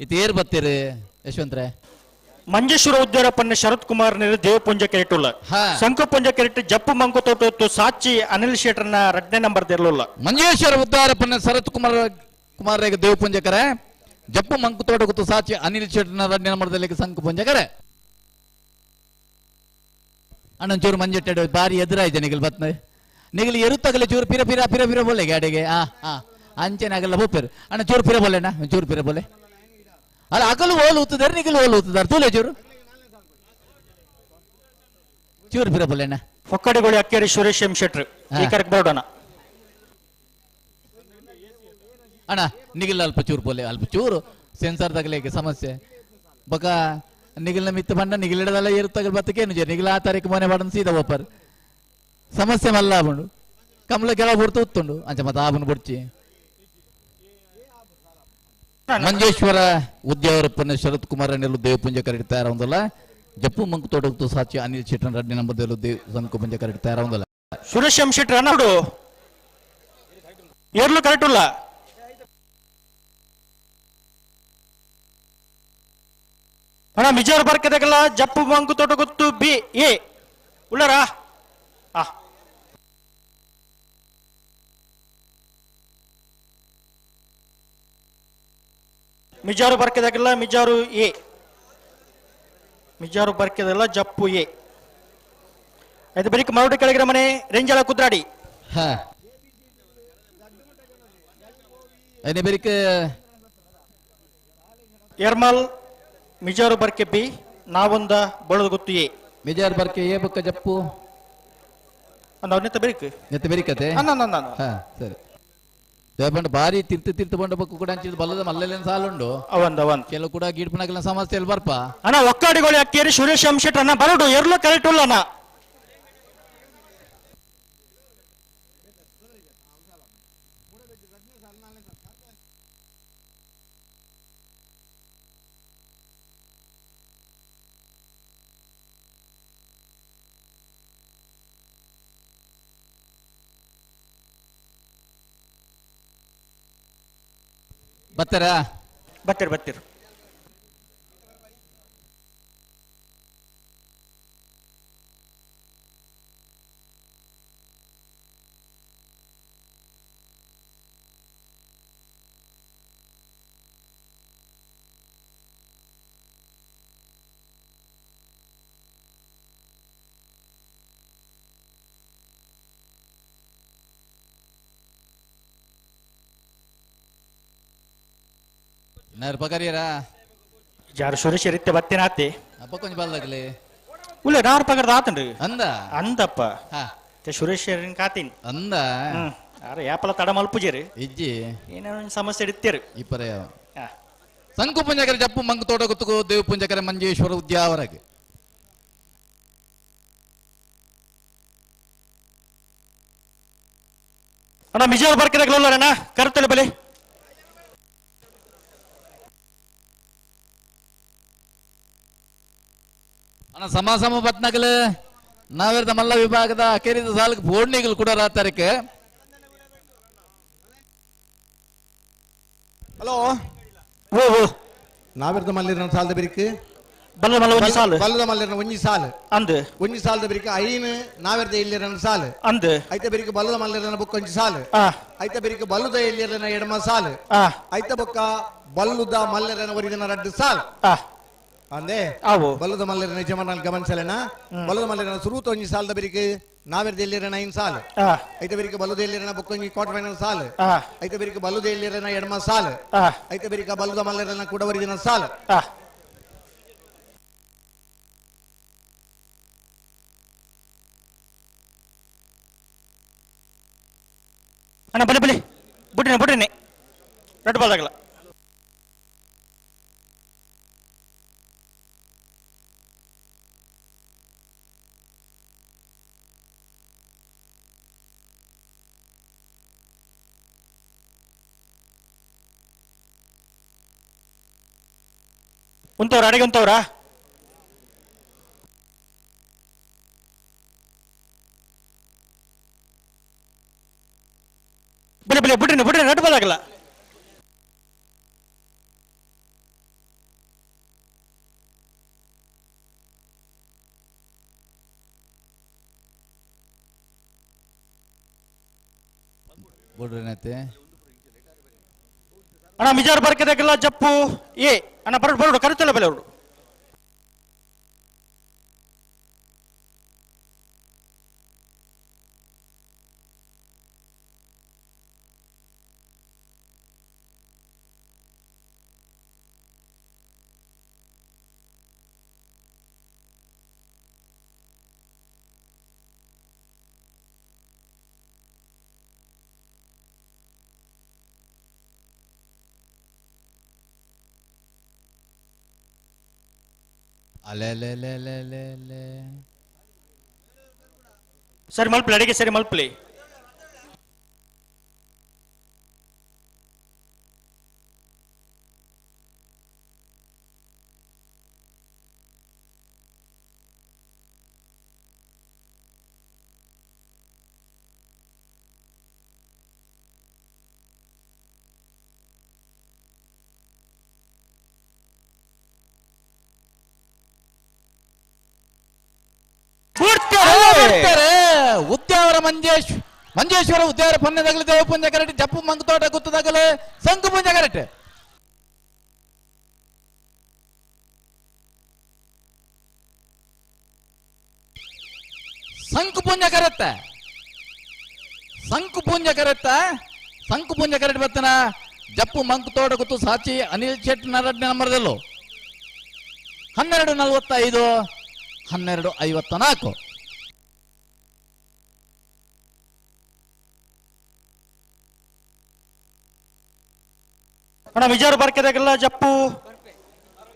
ಇದು ಏರ್ ಬತ್ತೀರಿ ಯಶವಂತ್ರೆ ಮಂಜೇಶ್ವರ ಉದ್ಯಾರಪ್ಪನ ಶರತ್ ಕುಮಾರ್ ನೇರು ದೇವಪುಂಜ ಕೆರೆಟುಲ್ಲ ಶಂಕುಪುಂಜ ಕೆರೆಟು ಜಪ್ಪು ಮಂಕುತೋಟ ಸಾಚಿ ಅನಿಲ್ ಶೆಟ್ಟರ್ನ ರಡ್ನೇ ನಂಬರ್ ಇರಲಿಲ್ಲ ಮಂಜೇಶ್ವರ ಉದ್ದಾರಪ್ಪನ ಶರತ್ ಕುಮಾರ್ ಕುಮಾರ್ ದೇವಪುಂಜ ಕರೆ ಜಪ್ಪು ಮಂಕುತೋಟ ಗೊತ್ತು ಸಾಚಿ ಅನಿಲ್ ಶೆಟ್ಟರ್ನ ರಡ್ನೇ ನಂಬರ್ದಲ್ಲಿ ಸಂಕುಪುಂಜ ಕರೆ ಅಣ್ಣನ್ ಚೂರು ಮಂಜೆಟ್ಟೆ ಬಾರಿ ಎದುರಾಯ್ತು ನಿಗಲ್ ಬತ್ನ ನಿಗಲ್ ಎರುತ್ತಗಲೆ ಚೂರು ಪಿರ ಪಿರ ಪಿರ ಪಿರ ಬೋಲೆ ಗಾಡಿಗೆ ಆ ಆ ಅಂಚೆನ ಆಗಲ್ಲ ಬೋಪೇರು ಅಣ್ಣ ಚೂರು ಪಿರ ಬೋಲೆ ಅಣ್ಣ ಚೂರು ಪಿರ ಬೋಲೆ ಅಲ್ಲ ಅಗಲು ಓಲು ಊತದಾರೆ ನಿಗಲು ಓಲು ಊತದಾರೆ ತೂಲೆ ಚೂರು ಚೂರು ಪಿರ ಬೋಲೆ ಅಣ್ಣ ಹೊಕ್ಕಡಿಗೋಳಿ ಅಕ್ಕೇರಿ ಸುರೇಶ್ ಎಂ ಶೆಟ್ರು ಈ ಕರೆಕ್ ಬರೋಣ ಅಣ್ಣ ನಿಗಲ್ ಅಲ್ಪ ಚೂರು ಬೋಲೆ ಅಲ್ಪ ಚೂರು ಸೆನ್ಸಾರ್ ತಗಲೇಕೆ ಸಮಸ್ಯೆ ಬಕ ನಿಗಲ್ನ ಮಿತ್ತ ಬಣ್ಣ ನಿಗಲಿಡದಲ್ಲ ಏರು ಬತ್ತಕೇನು ಜೆ ನಿಗಲ ಆ ತಾರೀಕು ಮನೆ ಬಡನ್ ಸೀದಾ ಒಪ್ಪರ್ ಸಮಸ್ಯೆ ಮಲ್ಲ ಆಬುಂಡು ಕಮಲ ಕೆಳ ಬುಡ್ತು ಉತ್ತುಂಡು ಅಂಚ ಮತ್ತೆ ಆಬುನ್ ಬುಡ್ಚಿ ಮಂಜೇಶ್ವರ ಉದ್ಯಾವರಪ್ಪನ ಶರತ್ ಕುಮಾರ್ ಅನಿಲ್ ದೇವಪುಂಜ ಕರೆಡ್ ತಯಾರಾವಂದಲ್ಲ ಜಪ್ಪು ಮಂಕು ತೋಟಕ್ತು ಸಾಚಿ ಅನಿಲ್ ಶೆಟ್ಟನ್ ರಡ್ಡಿ ನಂಬದೇಲು ದೇವ್ ಸಂಕು ಪುಂಜ ಕರೆಡ್ ತಯಾರಾವಂದಲ್ಲ ಸುರೇಶ್ ಎಂ ಶೆಟ್ಟರ್ ಅಣ್ಣ ಏರ್ಲು ಕರೆಕ್ಟ್ ಇಲ್ಲ ಅಣ್ಣ ಮಿಜಾರ್ ಬರ್ಕದಾಗಲ್ಲ ಜಪ್ಪು ಮಂಕು ತೋಟ ಗೊತ್ತು ಬಿ ಎ ಉಳ್ಳಾರಾ ಆ ಮಿಜಾರು ಬರ್ಕೆದಾಗಲ್ಲ ಮಿಜಾರು ಎ ಮಿಜಾರು ಬರ್ಕೆದಲ್ಲ ಜಪ್ಪು ಎ ಆಯ್ತು ಬರೀಕ್ ಮರಡಿ ಕೆಳಗಿನ ಮನೆ ರೆಂಜಾಳ ಕುದ್ರಾಡಿ ಹಾ ಐನೇ ಬೆರಿಕ್ ಎರ್ಮಲ್ ಮಿಜಾರು ಬರ್ಕೆ ಬಿ ನಾವೊಂದ ಬಳದ ಗೊತ್ತು ಎ ಮಿಜಾರ್ ಬರ್ಕೆ ಎ ಬೊಕ್ಕ ಜಪ್ಪು ಅಂದ ಬೆರಿಕ್ ನೆತ್ತ ಬೆರಿಕತೆ ಅನ್ನ ಹಾ ಸರಿ ದೇವಪಂಡ ಬಾರಿ ತಿರ್ತು ತಿರ್ತು ಬಂಡ ಬಕ್ಕು ಕೂಡ ಅಂಚಿದ ಬಲ್ಲದ ಮಲ್ಲೆಲ್ಲ ಸಾಲುಂಡು ಅವಂದ ಅವಂದ ಕೆಲವು ಕೂಡ ಗಿಡ್ಪನಗಲ ಸಮಸ್ಯೆ ಬರ್ಪ ಅಣ್ಣ ಒಕ್ಕಾಡಿಗೋಳಿ ಅಕ್ಕೇರಿ ಸುರೇಶ್ ಎಂ ಶೆಟ್ಟರ್ ಅಣ್ಣ ಬರಡು ಎರ್ಲು ಕರೆಕ್ಟ್ ಇಲ್ಲ ಅಣ್ಣ ಬರ್ತಾರಾ ಬರ್ತೀರಿ ಬರ್ತೀರಿ ನಾರು ಪಗರಿಯರಾ ಜಾರು ಸುರೇಶ್ ಇರುತ್ತೆ ಬತ್ತಿನಾತಿ ಅಪ್ಪ ಕೊಂಚ ಬಲ್ಲಗಲಿ ಉಲ್ಲ ನಾರು ಪಗರ್ದ ಆತನ್ರಿ ಅಂದ ಅಂದಪ್ಪ ಸುರೇಶ್ ಕಾತೀನಿ ಅಂದ ಅರೆ ಯಾಪಲ ತಡ ಮಲ್ಪುಜೇರಿ ಇಜ್ಜಿ ಏನೋ ಸಮಸ್ಯೆ ಇಡ್ತೀರಿ ಇಪ್ಪರೇ ಸಂಕು ಪುಂಜಕರ ಜಪ್ಪು ಮಂಗ್ ತೋಟ ಗೊತ್ತುಕೋ ದೇವ ಪುಂಜಕರ ಮಂಜೇಶ್ವರ ಉದ್ಯಾವರಗೆ ಅಣ್ಣ ಮಿಜೋರ್ ಬರ್ಕಿದಾಗಲಲ್ಲ ಕರ್ತಲೆ ಬಲೆ ಅಣ್ಣ ಸಮ ಸಮ ಬತ್ನಗಲು ನಾವಿರದ ಮಲ್ಲ ವಿಭಾಗದ ಅಕೇರಿದ ಸಾಲಕ್ಕೆ ಬೋರ್ಣಿಗಳು ಕೂಡ ರಾತಾರಕ್ಕೆ ಹಲೋ ಓ ಓ ನಾವಿರದ ಮಲ್ಲಿರನ ಸಾಲದ ಬಿರಿಕು ಬಲ್ಲದ ಮಲ್ಲ ಒಂಜಿ ಸಾಲು ಬಲ್ಲದ ಮಲ್ಲಿರನ ಒಂಜಿ ಸಾಲು ಅಂದ್ ಒಂಜಿ ಸಾಲದ ಬಿರಿಕು ಐನು ನಾವಿರದ ಇಲ್ಲಿರನ ಸಾಲು ಅಂದ್ ಐತ ಬಿರಿಕು ಬಲ್ಲದ ಮಲ್ಲಿರನ ಬುಕ್ ಒಂಜಿ ಸಾಲು ಐತ ಬಿರಿಕು ಬಲ್ಲುದ ಎಲ್ಲಿರನ ಎಡಮ ಸಾಲು ಐತ ಬೊಕ್ಕ ಬಲ್ಲುದ ಮಲ್ಲರನ ಒರಿದನ ರಡ್ಡು ಸಾಲು ಅಂದೆ ಬಲ್ಲದ ಮಲ್ಲರನ ಯಜಮಾನ ಗಮನಿಸಲೇನ ಬಲ್ಲದ ಮಲ್ಲರನ ಸುರೂತ ಒಂಜಿ ಸಾಲದ ಬಿರಿಕು ನಾವಿರದ ಎಲ್ಲಿರನ ಐನ್ ಸಾಲು ಐತ ಬಿರಿಕು ಬಲ್ಲುದ ಎಲ್ಲಿರನ ಬುಕ್ ಒಂಜಿ ಕ್ವಾರ್ಟರ್ ಫೈನಲ್ ಸಾಲು ಐತ ಬಿರಿಕು ಬಲ್ಲುದ ಎಲ್ಲಿರನ ಎಡಮ ಸಾಲು ಐತ ಬಿರಿಕ ಬಲ್ಲುದ ಮಲ್ಲರನ ಕೂಡ ಒರಿದಿನ ಸಾಲು ಅಣ್ಣ ಬಲೆ ಬಲೆ ಬುಡ್ರಿನೆ ಬುಡ್ರಿನೆ ರೆಡ್ ಬಾಲ್ ಆಗಲ್ಲ ಉಂತವ್ರ ಅಡಿಗೆ ಉಂತವ್ರಾ ಬಲೆ ಬಲೆ ಬಿಡ್ರಿ ಬಿಡ್ರಿ ರೆಡ್ ಬಾಲ್ ಆಗಲ್ಲ ಬೋರ್ಡ್ರೇನೈತೆ ಅಣ್ಣ ಮಿಜಾರ್ ಬರ್ಕದಾಗಲ್ಲ ಜಪ್ಪು ಏ ಅಣ್ಣ ಬರೋಡು ಬರೋಡು ಕರಿತಲ್ಲ ಬೆಲೆ ಅವರು ಅಲೆ ಅಲೆ ಅಲೆ ಅಲೆ ಅಲೆ ಅಲೆ ಸರಿ ಮಲ್ಪಲಿ ಅಡಿಗೆ ಸರಿ ಮಲ್ಪಲಿ ಬಿಡ್ತಾರೆ ಉದ್ಯಾವರ ಮಂಜೇಶ್ ಮಂಜೇಶ್ವರ ಉದ್ಯಾವರ ಪನ್ನೆದಾಗಲಿ ದೇವಪುಂಜ ಕರೆಕ್ಟ್ ಜಪ್ಪು ಮಂಗತೋಟ ಗುತ್ತದಾಗಲೇ ಸಂಕು ಪುಂಜ ಕರೆಕ್ಟ್ ಸಂಕು ಪುಂಜ ಕರೆತ್ತ ಸಂಕು ಪುಂಜ ಕರೆತ್ತ ಸಂಕು ಪುಂಜ ಕರೆಕ್ಟ್ ಬತ್ತನ ಜಪ್ಪು ಮಂಕುತೋಟ ಗುತ್ತು ಸಾಚಿ ಅನಿಲ್ ಶೆಟ್ ನರಡ್ನೇ ನಂಬರ್ದಲ್ಲೂ 12:45 12:54 ಅಣ್ಣ ವಿಜಯರು ಬರ್ಕೆದಾಗೆಲ್ಲ ಜಪ್ಪು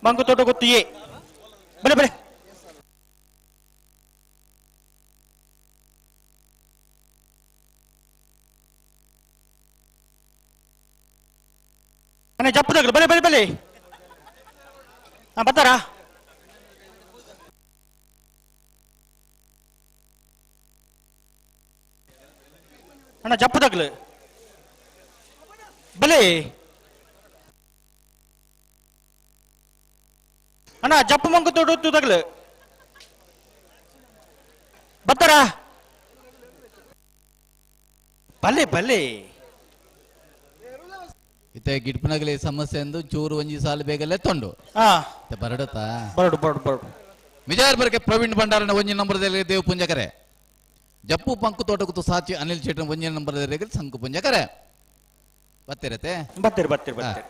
ಮಂಗುತೋಟ ಗೊತ್ತು ಏ ಬಲೆ ಬಲೆ ಅಣ್ಣ ಜಪ್ಪುದಾಗಲ್ಲ ಬಲೆ ಬಲೆ ಬಲೆ ಹಾ ಬರ್ತಾರಾ ಅಣ್ಣ ಜಪ್ಪುದಾಗ್ಲು ಬಲೆ ಅಣ್ಣ ಜಪ್ಪು ಮಂಗು ತೋಟದಾಗ್ಲು ಬರ್ತಾರಾ ಬಲೆ ಬಲೆ ಇತ್ತೆ ಗಿಡ್ಪನಗಲಿ ಸಮಸ್ಯೆ ಎಂದು ಚೂರು ಒಂಜಿ ಸಾಲು ಬೇಗಲ್ಲೇ ತೊಂಡು ಬರಡತಾ ಬರಡು ಬರಡು ಬರಡು ವಿಜಯರ್ ಬರಕೆ ಪ್ರವೀಣ್ ಭಂಡಾರನ ಒಂಜಿ ನಂಬರ್ದಲ್ಲಿ ದೇವ್ ಪುಂಜಕರೆ ಜಪ್ಪು ಪಂಕು ತೋಟಕುತು ಸಾಚಿ ಅನಿಲ್ ಶೆಟ್ಟರ್ ಒಂಜಿ ನಂಬರ್ದಲ್ಲಿ ಸಂಕು ಪುಂಜಕರೆ ಬತ್ತಿರತ್ತೆ ಬತ್ತೀರಿ ಬತ್ತೀರಿ ಬತ್ತೀರಿ.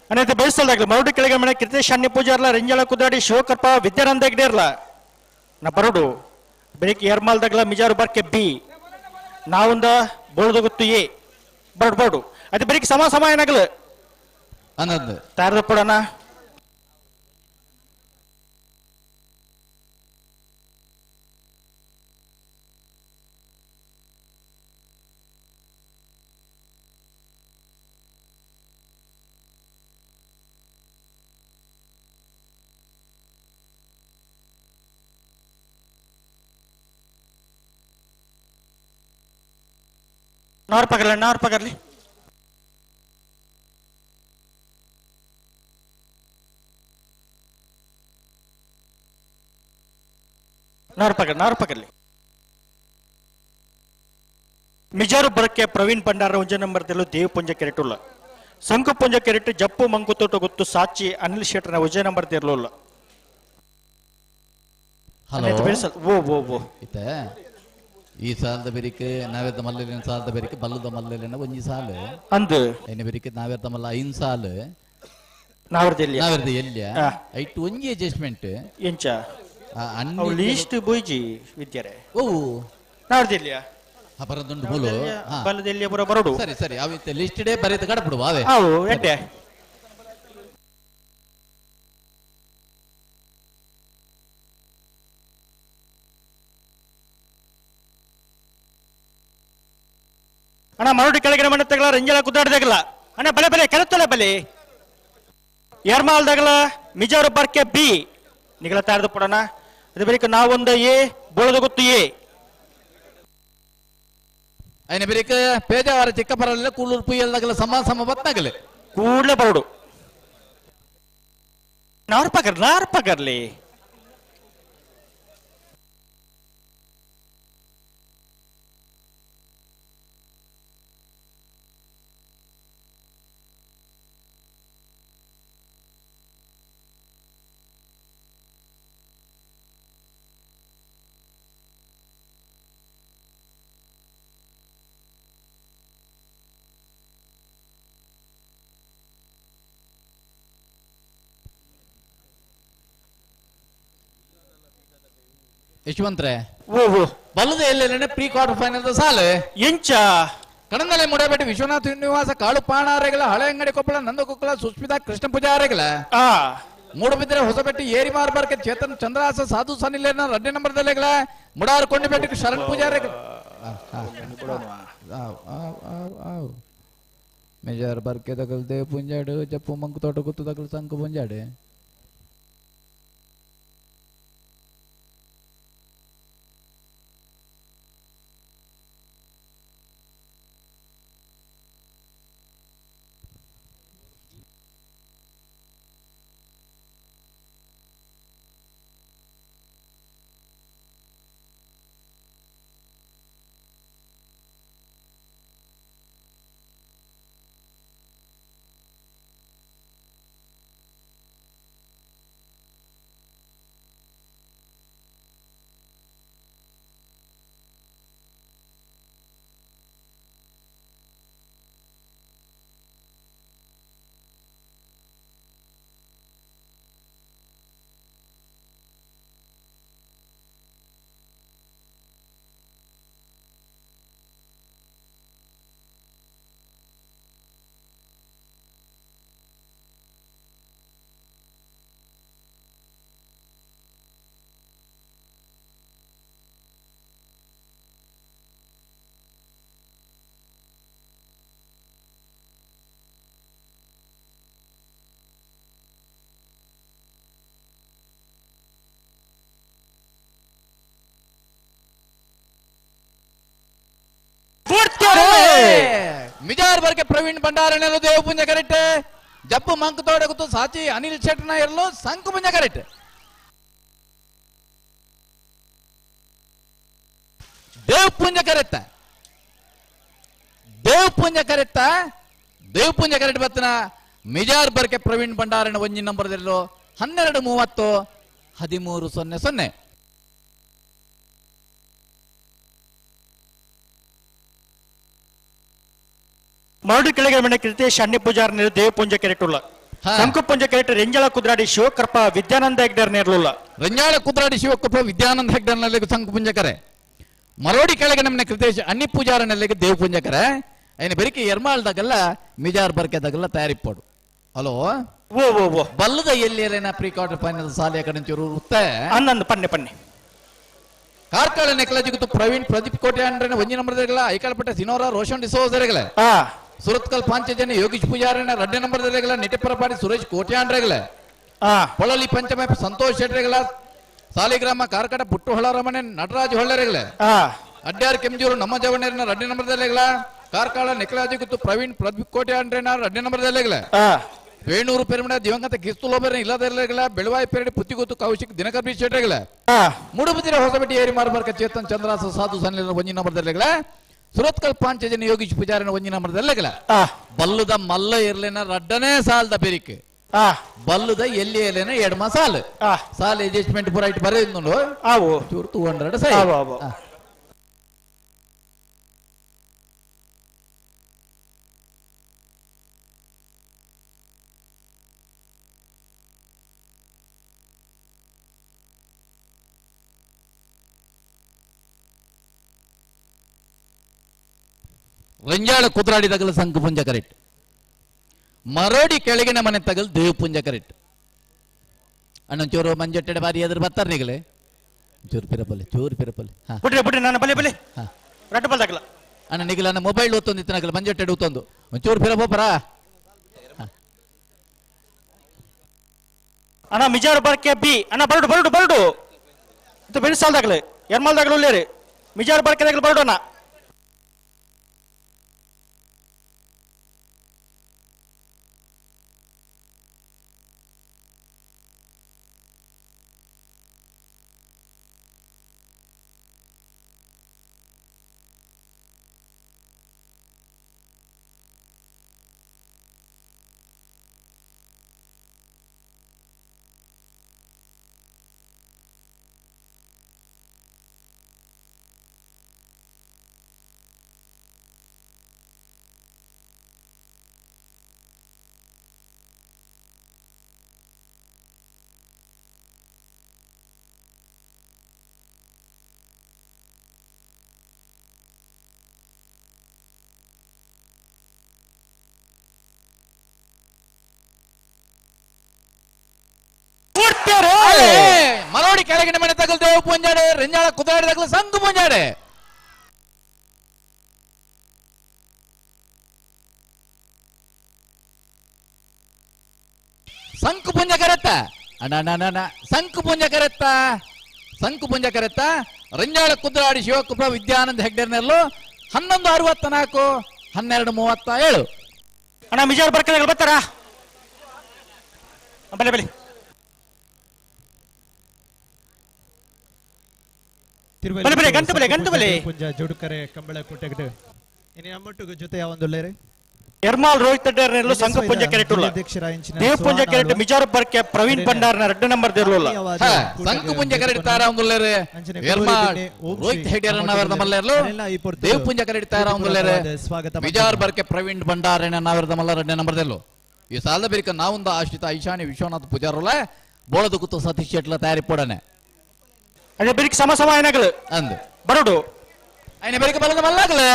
ಅನೇಕ ಬೇಯಿಸಲ್ದಾಗಲಿ ಮರುಡು ಕೆಳಗೆ ಮನೆ ಕೃತೇಶ್ ಅಣ್ಣ ಪೂಜಾರ್ಲ ರಂಜಲ ಕುದಾಡಿ ಶಿವಕರ್ಪ ವಿದ್ಯಾನಂದ ಹೆಗ್ಡೇರ್ಲ ನ ಬರಡು ಬೆಳಿಗ್ಗೆ ಏರ್ಮಾಲ್ದಾಗಲ ಮಿಜಾರು ಬರ್ಕೆ ಬಿ ನಾವೊಂದ ಬೋಳದ ಗೊತ್ತು ಎ ಬರಡು ಬರಡು ಅದು ಬೆಳಿಗ್ಗೆ ಸಮ ಸಮ ಏನಾಗಲು ಅನ್ನೋದು ತಾರದ ಪಡೋಣ. ನಾರ್ ಪಗರ್ಲಿ ನಾರ್ ಪಗರ್ಲಿ ನಾರ್ ಪಗರ್ ನಾರ್ ಪಗರ್ಲಿ. ಮಿಜಾರು ಬರಕ್ಕೆ ಪ್ರವೀಣ್ ಭಂಡಾರ ಒಂಜ ನಂಬರ್ ದೆಲ್ಲು ದೇವಪುಂಜ ಕೆರೆಟುಲ್ಲ ಸಂಕುಪುಂಜ ಕೆರೆಟು ಜಪ್ಪು ಮಂಕುತೋಟ ಗೊತ್ತು ಸಾಚಿ ಅನಿಲ್ ಶೆಟ್ಟರ್ನ ಒಂಜ ನಂಬರ್ ದೇರ್ಲುಲ್ಲ. ಹಲೋ ಓ ಓ ಓ ಇತ್ತೆ ಈ ಸಾಲದ ಬೆರಿಕೆ ನಾವೆತ್ತ ಮಲ್ಲೆಲಿನ ಸಾಲದ ಬೆರಿಕೆ ಬಲ್ಲದ ಮಲ್ಲೆಲಿನ ಒಂಜಿ ಸಾಲು ಅಂದು ಎಣ್ಣೆ ಬೆರಿಕೆ ನಾವೆತ್ತ ಮಲ್ಲ ಐನ್ ಸಾಲು ನಾವರ್ದ ಎಲ್ಲಿಯ ಐಟ್ ಒಂಜಿ ಅಡ್ಜಸ್ಟ್ಮೆಂಟ್ ಎಂಚ ಅವು ಲೀಸ್ಟ್ ಬೋಯ್ಜಿ ವಿದ್ಯಾರೆ ಓ ನಾವರ್ದ ಎಲ್ಲಿಯ ಬರದುಂಡು ಮೂಲು ಬಲ್ಲದ ಎಲ್ಲಿಯ ಬರೋ ಬರೋಡು ಸರಿ ಸರಿ ಅವಿತ್ತೆ ಲಿಸ್ಟ್ ಡೇ ಬರೆದು ಕಡಪಡು ಅವೇ ಅವು ಎಡ್ಡೆ ಅಣ್ಣ ಮರಡಿ ಕೆಳಗಿನ ಮನೆ ತಗಲ ರಂಜಲ ಕುದ್ದಾಡ್ದಾಗಲ ಅಣ್ಣ ಬಲೆ ಬಲೆ ಕೆಳತ್ತಲೆ ಬಲೆ ಏರ್ಮಾಲ್ದಾಗಲ ಮಿಜಾರು ಬರ್ಕೆ ಬಿ ನಿಗಲ ತಾರದು ಪಡೋಣ ಅದು ಬಳಿಕ ನಾವೊಂದ ಎ ಬೋಳದ ಗೊತ್ತು ಎ ಅಯ್ನ ಬಳಿಕ ಪೇಜಾವರ ಚಿಕ್ಕ ಪರಲ್ಲ ಕೂಳೂರು ಪುಯ್ಯಲ್ದಾಗಲ ಸಮ ಸಮ ಬತ್ನಾಗಲೆ ಕೂಡಲೇ ಬರೋಡು ನಾರ್ ಪಗರ್ ನಾರ್ ಪಗರ್ಲಿ ಯಶವಂತ್ರೆ ಬಲ್ಲದ ಎಲ್ಲೆಲ್ಲ ಪ್ರೀ ಕ್ವಾರ್ಟರ್ ಫೈನಲ್ ಸಾಲು ಎಂಚ ಕಡಂದಲೆ ಮುಡಬೇಟೆ ವಿಶ್ವನಾಥ ನಿವಾಸ ಕಾಳು ಪಾಣಾರೆಗಳ ಹಳೆ ಅಂಗಡಿ ಕೊಪ್ಪಳ ನಂದಕೊಕ್ಕಳ ಸುಸ್ಮಿತಾ ಕೃಷ್ಣ ಪೂಜಾರೆಗಳ ಮೂಡಬಿದ್ರೆ ಹೊಸಬೆಟ್ಟಿ ಏರಿಮಾರ್ ಬರ್ಕೆ ಚೇತನ್ ಚಂದ್ರಹಾಸ ಸಾಧು ಸನಿಲೇನ ರಡ್ಡೆ ನಂಬರ್ ದಲೆಗಳ ಮುಡಾರು ಕೊಂಡಿಬೆಟ್ಟಕ್ಕೆ ಶರಣ್ ಪೂಜಾರೆಗಳ ಮೇಜರ್ ಬರ್ಕೆ ತಗಲ್ ದೇವ್ ಪುಂಜಾಡು ಜಪ್ಪು ಮಂಕು ತೋಟ ಗುತ್ತು ತಗಲ್ ಸಂಕು ಪುಂಜಾಡು ಮಿಜಾರ್ ಬರ್ಗೆ ಪ್ರವೀಣ್ ಭಂಡಾರನೆಲ್ಲ ದೇವಪುಂಜ ಕರೆಕ್ಟ್ ಜಪ್ಪು ಮಂಕ್ ತೋಡಗುತ್ತು ಸಾಚಿ ಅನಿಲ್ ಶೆಟ್ಟನ ಎಲ್ಲೋ ಸಂಕು ಪುಂಜ ಕರೆಕ್ಟ್ ದೇವಪುಂಜ ಕರೆತ್ತ ದೇವಪುಂಜ ಕರೆತ್ತ ದೇವಪುಂಜ ಕರೆಕ್ಟ್ ಬತ್ತನ ಮಿಜಾರ್ ಬರ್ಕೆ ಪ್ರವೀಣ್ ಭಂಡಾರನ ಒಂಜಿ ನಂಬರ್ದಲ್ಲೋ 12 30 13 0 0. ಮರಡು ಕೆಳಗೆ ಮನೆ ಕೃತೇಶ್ ಅಣ್ಣಿ ಪೂಜಾರ್ ದೇವಪುಂಜ ಕೆರೆಟುಳ್ಳ ಸಂಕುಪುಂಜ ಕೆರೆಟ್ ರೆಂಜಾಳ ಕುದ್ರಾಡಿ ಶಿವಕೃಪ ವಿದ್ಯಾನಂದ ಹೆಗ್ಡರ್ ನೇರ್ಲುಲ್ಲ. ರೆಂಜಾಳ ಕುದ್ರಾಡಿ ಶಿವಕೃಪ ವಿದ್ಯಾನಂದ ಹೆಗ್ಡರ್ ನೆಲೆಗೆ ಸಂಕುಪುಂಜಕರೆ. ಮರೋಡಿ ಕೆಳಗೆ ನಮ್ಮನೆ ಕೃತೇಶ್ ಅಣ್ಣಿ ಪೂಜಾರ ನೆಲೆಗೆ ದೇವ್ ಪುಂಜಕರೆ. ಐನ ಬೆರಿಕೆ ಎರ್ಮಾಳ್ದಾಗಲ್ಲ ಮಿಜಾರ್ ಬರ್ಕೆದಾಗಲ್ಲ ತಯಾರಿಪ್ಪೋಡು. ಹಲೋ ಓ ಓ ಓ ಬಲ್ಲದ ಎಲ್ಲಿ ಪ್ರೀ ಕ್ವಾರ್ಟರ್ ಫೈನಲ್ ಸಾಲೆ ಕಡೆ ಉತ್ತೆ ಅನ್ನಂದು ಪನ್ನೆ ಪನ್ನೆ. ಕಾರ್ಕಳ ನೆಕ್ಲ ಜಿಗುತ್ತು ಪ್ರವೀಣ್ ಪ್ರದೀಪ್ ಕೋಟೆ ಅಂದ್ರೆ ಒಂಜಿ ನಂಬರ್ ದೆಗಲ ಐಕಾಳ್ಪಟ್ಟೆ ಸಿನೋರ ರೋಷನ್ ಡಿಸೋಜರೆಗಲ. ಸುರತ್ಕಲ್ ಪಾಂಚಜನ್ಯ ಯೋಗೀಶ್ ಪೂಜಾರನ ರಡ್ಡೆ ನಂಬರ್ ದೆಗಲ ನಿಟೆಪರಪಾಡಿ ಸುರೇಶ್ ಕೋಟ್ಯಾಂಡ್ರೆಗಲ. ಪೊಳಲಿ ಪಂಚಮ ಸಂತೋಷ್ ಶೆಟ್ರೆಗಲ. ಸಾಲಿಗ್ರಾಮ ಕಾರ್ಕಡ ಪುಟ್ಟು ಹೊಳರಮನೆ ನಟರಾಜ್ ಹೊಳ್ಳರೆಗಲ. ಅಡ್ಯಾರ್ ಕೆಂಜೂರು ನಮ್ಮ ಜವಣೇರಿನ ರಡ್ಡೆ ನಂಬರ್ ದೆಗಲ. ಕಾರ್ಕಳ ನೆಕ್ಲಾಜಿ ಗುತ್ತು ಪ್ರವೀಣ್ ಪ್ರದೀಪ್ ಕೋಟೆ ಅಂಡ್ರೆನ ರಡ್ಡೆ ನಂಬರ್ ದೆಗಲ. ವೇಣೂರು ಪೆರುಮಣ ದಿವಂಗತ ಕಿಸ್ತುಲೋಬೆರ ಇಲ್ಲದೆರಲೆಗಳ ಬೆಳವಾಯಿ ಪೆರಡಿ ಪುತ್ತಿಗುತ್ತು ಕೌಶಿಕ್ ದಿನಕರ್ ಬಿ ಶೆಟ್ರೆಗಳ. ಮೂಡುಬಿದಿರೆ ಹೊಸಬೆಟ್ಟಿ ಏರಿ ಮಾರ್ಬರ್ಕ ಚೇತನ್ ಚಂದ್ರಾಸ ಸಾಧು ಸನ್ನಿಲ ಒಂಜಿ ನಂಬರ್ದಲ್ಲೆಗಳ. ಸುರತ್ಕಲ್ ಪಾಂಚಜನ ಯೋಗೀಶ್ ಪೂಜಾರಿನ ಒಂಜಿ ನಂಬರ್ದಲ್ಲೆಗಳ. ಬಲ್ಲುದ ಮಲ್ಲ ಇರ್ಲಿನ ರಡ್ಡನೇ ಸಾಲದ ಬೆರಿಕೆ. ಬಲ್ಲುದ ಎಲ್ಲಿ ಎಲೆನ ಎಡಮ ಸಾಲು ಸಾಲ ಅಡ್ಜಸ್ಟ್ಮೆಂಟ್ ಪೂರ ಇಟ್ಟು ಬರೆಯುವುದು ಚೂರು 200 ಸೈ. ರಂಜಾಳ ಕುದ್ರಾಡಿ ತಗಲು ಸಂಕುಪುಂಜ ಕರೆಕ್ಟ್. ಮರೋಡಿ ಕೆಳಗಿನ ಮನೆ ತಗಲು ದೇವಪುಂಜ ಕರೆಕ್ಟ್. ಅಣ್ಣ ಚೂರು ಮಂಜಟ್ಟೆಡೆ ಬಾರಿ ಎದುರು ಬರ್ತಾರೆ ನೀಗಲೇ. ಚೂರು ಪಿರಪಲ್ಲಿ ಚೂರು ಪಿರಪಲ್ಲಿ. ಬಿಡ್ರಿ ಬಿಡ್ರಿ ನನ್ನ ಬಲೆ ಬಲೆ ರಡ್ಡು ಬಲ್ದಾಗಲ. ಅಣ್ಣ ನಿಗಲ ನನ್ನ ಮೊಬೈಲ್ ಒತ್ತೊಂದು ಇತ್ತನಗಲ ಮಂಜಟ್ಟೆಡೆ ಒತ್ತೊಂದು ಒಂಚೂರು ಪಿರಪೋಪರ. ಅಣ್ಣ ಮಿಜಾರು ಬರ್ಕೆ ಬಿ ಅಣ್ಣ ಬರಡು ಬರಡು ಬರಡು ಇದು ಬೆಳೆಸಾಲ್ದಾಗಲೇ ಎರ್ಮಾಲ್ದಾಗಲು ಉಳ್ಳೇರಿ ಮಿಜಾರು ಬರ್ಕೆ ಬರಡು ಅಣ್ಣ. ಮರೋಡಿ ಕೆಳಗಿನ ಮನೆ ತಗಲ್ ದೇವ ಪುಂಜಾಡೆ ರೆಂಜಾಳ ಕುದುರೆ ತಗಲ್ ಸಂಕು ಪುಂಜಾಡೆ. ಸಂಕು ಪುಂಜ ಕರೆತ್ತ ಅಣ್ಣ ಅಣ್ಣ ಸಂಕು ಪುಂಜ ಕರೆತ್ತ ಸಂಕು ಪುಂಜ ಕರೆತ್ತ ರಂಜಾಳ ಕುದುರಾಡಿ ಶಿವಕೃಪ ವಿದ್ಯಾನಂದ ಹೆಗ್ಡೆರ್ನೆಲ್ಲು 11:64 12:37. ಅಣ್ಣ ಮಿಜಾರ್ ಬರ್ಕದ ಬರ್ತಾರಾ? ಬಲೆ ಬಲೆ. ಜೋಡುಕರೆ ಕಂಬಳ ಕೂಟಗಡು ಇನ್ನು ನಮ್ಮೊಟ್ಟಿಗೆ ಜೊತೆ ಯಾವೊಂದುಲ್ಲೇರಿ ಎರ್ಮಾಲ್ ರೋಹಿತ್ ರೆಡ್ಡಿ ಸಂಕಪುಂಜ ಕೆರೆಟುಲ್ಲ ದೇವಪುಂಜ ಕೆರೆಟ್ ಮಿಜಾರು ಬರ್ಕೆ ಪ್ರವೀಣ್ ಭಂಡಾರ್ನ 2 ನಂಬರ್ ದೇರ್ಲುಲ್ಲ. ಸಂಕಪುಂಜ ಕೆರೆಟ್ ತಾರ ಒಂದುಲ್ಲೇರಿ ಎರ್ಮಾಲ್ ರೋಹಿತ್ ಹೆಡ್ಡಿ ನಾವರ್ದ ಮಲ್ಲೇರ್ಲು ದೇವಪುಂಜ ಕೆರೆಟ್ ತಾರ ಒಂದುಲ್ಲೇರಿ ಮಿಜಾರು ಬರ್ಕೆ ಪ್ರವೀಣ್ ಭಂಡಾರನ ನಾವರ್ದ ಮಲ್ಲ 2 ನಂಬರ್ ದೇರ್ಲು. ಈ ಸಾಲದ ಬೆರಿಕ ನಾವೊಂದು ಆಶ್ರಿತ ಐಶಾನಿ ವಿಶ್ವನಾಥ್ ಪೂಜಾರುಲ ಬೋಳದ ಕೂತು ಸತೀಶ್ ಶೆಟ್ಲ ತಯಾರಿ ಪೋಡನೆ. ಅದೇ ಬೆರಿಕ್ ಸಮ ಸಮ ಏನಾಗಲು ಅಂದು ಬರೋಡು ಐನ ಬೆರಿಕ ಬಲದ ಮಲ್ಲಾಗಲೇ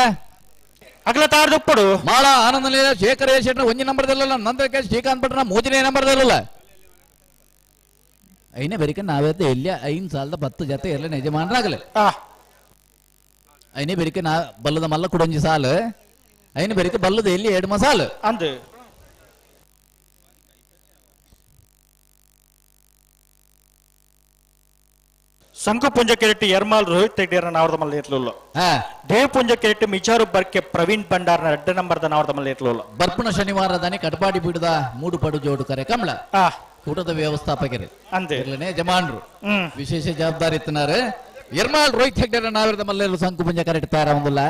ಅಗಲ ತಾರದಪ್ಪಡು ಮಾಳ ಆನಂದ ಶೇಖರ ಶೆಟ್ರ ಒಂಜಿ ನಂಬರ್ದಲ್ಲ ನಂತರ ಶ್ರೀಕಾಂತ್ ಭಟ್ರ ಮೂಜನೇ ನಂಬರ್ದಲ್ಲ. ಐನ ಬೆರಿಕ ನಾವೇ ಎಲ್ಲಿ 5 ಸಾಲದ 10 ಜೊತೆ ಎಲ್ಲ ಯಜಮಾನರಾಗಲೆ. ಐನೇ ಬೆರಿಕೆ ನಾ ಬಲ್ಲದ ಮಲ್ಲ ಕುಡೊಂಜಿ ಸಾಲು ಐನ ಬೆರಿಕೆ ಬಲ್ಲದ ಎಲ್ಲಿ 2 ಮಸಾಲು ಅಂದು ಸಂಕುಪುಂಜ ಕೆರೆಟ್ ಎರ್ಮಾಲ್ ರೋಹಿತ್ ಹೆಗ್ಡೆರ ನಾವರ್ದ ಮಲ್ಲ ಇರ್ಲಿಲ್ಲ. ದೇವಪುಂಜ ಕೆರೆಟ್ ಮಿಜಾರು ಬರ್ಕೆ ಪ್ರವೀಣ್ ಭಂಡಾರ್ನ 2 ನಂಬರ್ದ ನಾವರ್ದ ಮಲ್ಲ ಇರ್ಲಿಲ್ಲ. ಬರ್ಪುಣ ಶನಿವಾರ ದಾನಿ ಕಟಪಾಡಿ ಬಿಡದ ಮೂಡು ಪಡು ಜೋಡು ಕರೆ ಕಮಲ ಕೂಟದ ವ್ಯವಸ್ಥಾಪಕರು ಅಂದೇನೆ ಯಜಮಾನರು ವಿಶೇಷ ಜವಾಬ್ದಾರಿ ಇತ್ತನಾರು. ಎರ್ಮಾಲ್ ರೋಹಿತ್ ಹೆಗ್ಡೆರ ನಾವರ್ದ ಮಲ್ಲ ಸಂಕುಪುಂಜ ಕರೆಟ್ ತಯಾರ ಒಂದಿಲ್ಲ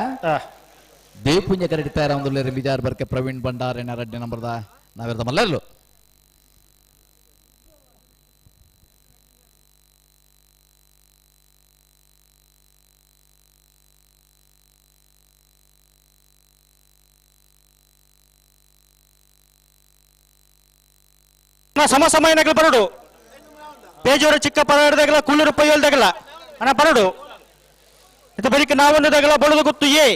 ದೇವಪುಂಜ ಕರೆಟ್ ತಯಾರ ಒಂದಿಲ್ಲ ಮಿಜಾರು ಬರ್ಕೆ ಪ್ರವೀಣ್ ಭಂಡಾರನ 2 ನಂಬರ್ದ ನಾವರ್ದ ಮಲ್ಲೆಲ್ಲು. ಸಮ ಸಮಯನಗಲ ಬರೋಡು ಪೇಜೋರ ಚಿಕ್ಕ ಪರಾಡದಾಗಲ ಕುಳ್ಳೂರು ಪೈಯಲ್ದಾಗಲ ಅಣ್ಣ ಬರೋಡು ಇದು ಬರೀಕ ನಾವೊಂದದಾಗಲ ಬಡದು ಗೊತ್ತು ಏ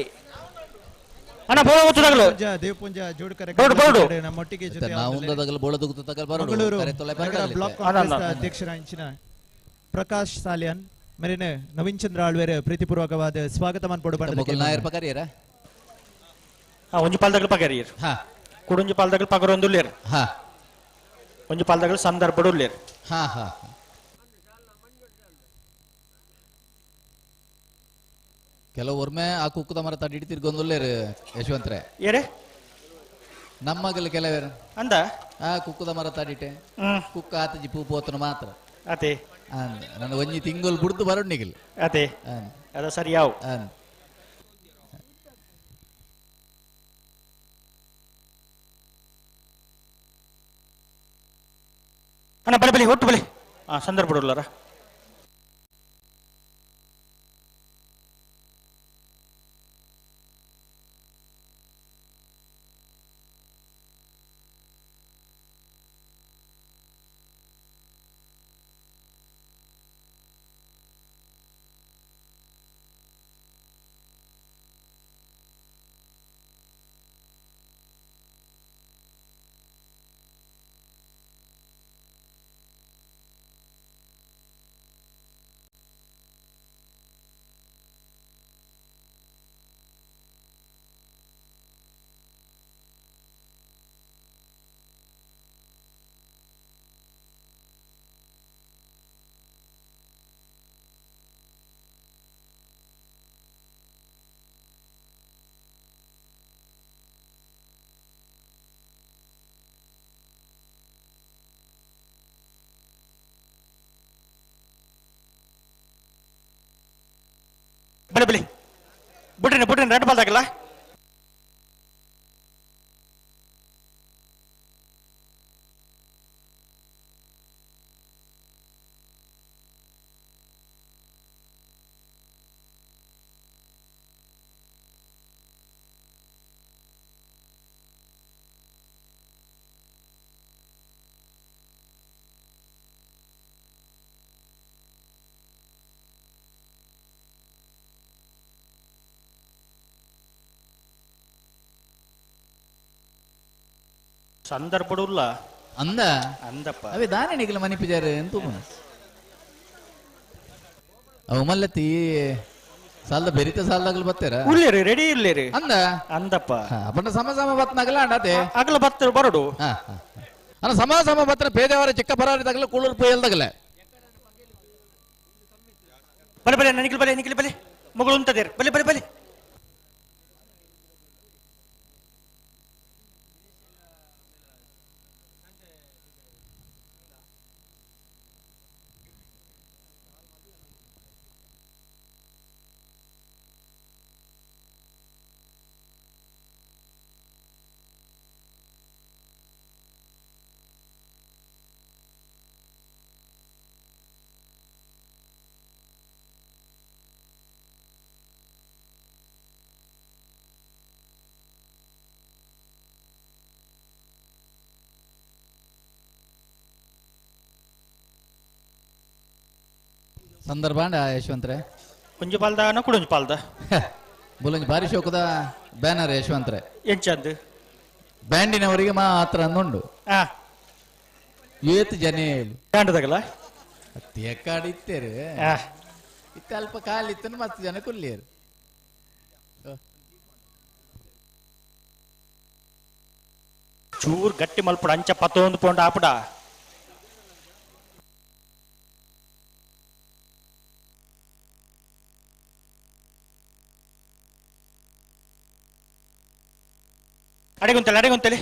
ಅಣ್ಣ ಬೋಳ ಗೊತ್ತದಾಗಲು ದೇವಪುಂಜ ಜೋಡುಕರೆ ಬರೋಡು ಬರೋಡು ನಮ್ಮೊಟ್ಟಿಗೆ ಜೊತೆ ನಾವೊಂದದಾಗಲ ಬೋಳದು ಗೊತ್ತು ತಗಲ್ ಬರೋಡು ಮಂಗಳೂರು ಕರೆ ತೊಲೆ ನಗರ ಬರಡಲ್ಲಿ. ಬ್ಲಾಕ್ ಕಾಂಗ್ರೆಸ್ ಅಧ್ಯಕ್ಷರ ಅಂಚಿನ ಪ್ರಕಾಶ್ ಸಾಲಿಯನ್ ಮೆರಿನ ನವೀನ್ ಚಂದ್ರ ಆಳ್ವೇರ್ ಪ್ರೀತಿಪೂರ್ವಕವಾದ ಸ್ವಾಗತ ಮನ್ಪೊಡು ಮೊಕಲ್ ನಾಯರ್ ಪಕರಿಯರ ಒಂಜಿ ಪಾಲ್ದಾಗಲ ಪಗರಿಯರ್ ಹಾ ಕುಡೊಂಜಿ ಪಾಲ್ದಾಗಲ ಪಗರೊಂದುಲ್ಲೇರ್ ಹಾ ಒಂಜಿ ಪಾಲ್ದಾಗಲ ಸಂದರ್ಭಡುಲ್ಲೇರ್ ಹಾ ಹಾ ಕೆಲವೊಮ್ಮೆ ಆ ಕುಕ್ಕದ ಮರ ತಡಿ ತಿರ್ಗೊಂದುಲ್ಲೇರು ಯಶವಂತ್ರೆ ಏರೆ ನಮ್ಮಗಲ್ ಕೆಲವೇರು ಅಂದ ಆ ಕುಕ್ಕದ ಮರ ತಡಿಟೆ ಕುಕ್ಕ ಆತಜಿ ಪೂ ಪೋತನ ಮಾತ್ರ ಅದೇ ಅಂದ ನನ್ನ ಒಂಜಿ ತಿಂಗಳು ಬುಡ್ದು ಬರೋಣಿಗಿಲ್ ಅದೇ ಅದ ಸರಿ ಯಾವ ಅಣ್ಣ ಬಲೆ ಬಲಿ ಒಟ್ಟು ಬಲಿ ಆ ಸಂದರ್ಭ ಬಿಡೋಲ್ಲರ ಬಲೆ ಬಲಿ ಬಿಡ್ರಿ ಬಿಡ್ರಿ ರೆಡ್ ಬಾಲ್ದಾಗಲ್ಲ ಸಂದರ್ಭಡುಲ್ಲ ಅಂದ ಅಂದಪ್ಪ ಅವೇ ದಾನೆ ನಿಗಲ ಮನಿ ಪೂಜಾರಿ ಎಂತ ಅವು ಮಲ್ಲತಿ ಸಾಲದ ಬೆರಿತ ಸಾಲದಾಗಲು ಬತ್ತೇರ ಉಳ್ಳೇರಿ ರೆಡಿ ಇಲ್ಲೇರಿ ಅಂದ ಅಂದಪ್ಪ ಅಪ್ಪನ ಸಮ ಸಮ ಬತ್ನಾಗಲ ಅಂಡತೆ ಅಗಲ ಬತ್ತ ಬರೋಡು ಅನ್ನ ಸಮ ಸಮ ಬತ್ತನ ಪೇದವರ ಚಿಕ್ಕ ಪರಾರಿ ತಗಲ ಕೂಳೂರು ಪೇಯಲ್ದಾಗಲ ಬಲೆ ಬಲೆ ನಿಖಿಲ್ ಬಲೆ ನಿಖಿಲ್ ಬಲೆ ಮಗಳು ಉಂಟದೇರ್ ಬಲೆ ಬಲೆ ಬಲೆ ಸಂದರ್ಭ ಅಂಡ ಯಶವಂತ್ರೆ ಒಂಜಿ ಪಾಲ್ದ ಕುಡೊಂಜಿ ಪಾಲ್ದ ಬುಲಂಜಿ ಬಾರಿ ಶೋಕದ ಬ್ಯಾನರ್ ಯಶವಂತ್ರೆ ಎಂಚಂದು ಬ್ಯಾಂಡಿನವರಿಗೆ ಮಾತ್ರ ಅಂದುಂಡು ಆ ಏತ್ ಜನ ಬ್ಯಾಂಡ್ದಾಗಲ್ಲ ತೇಕಾಡು ಇತ್ತೇರು ಆ. ಇತ್ತ ಅಲ್ಪ ಕಾಲಿತ್ತನು ಮಸ್ತ್ ಜನ ಕುಲ್ಲಿಯರು ಚೂರ್ ಗಟ್ಟಿ ಮಲ್ಪಡ ಅಂಚ ಪತ್ತೊಂದು ಪೋಂಡ ಆಪಡ ಅಡೆಗುಂತಲೆ ಅಡೆಗುಂತಲೆ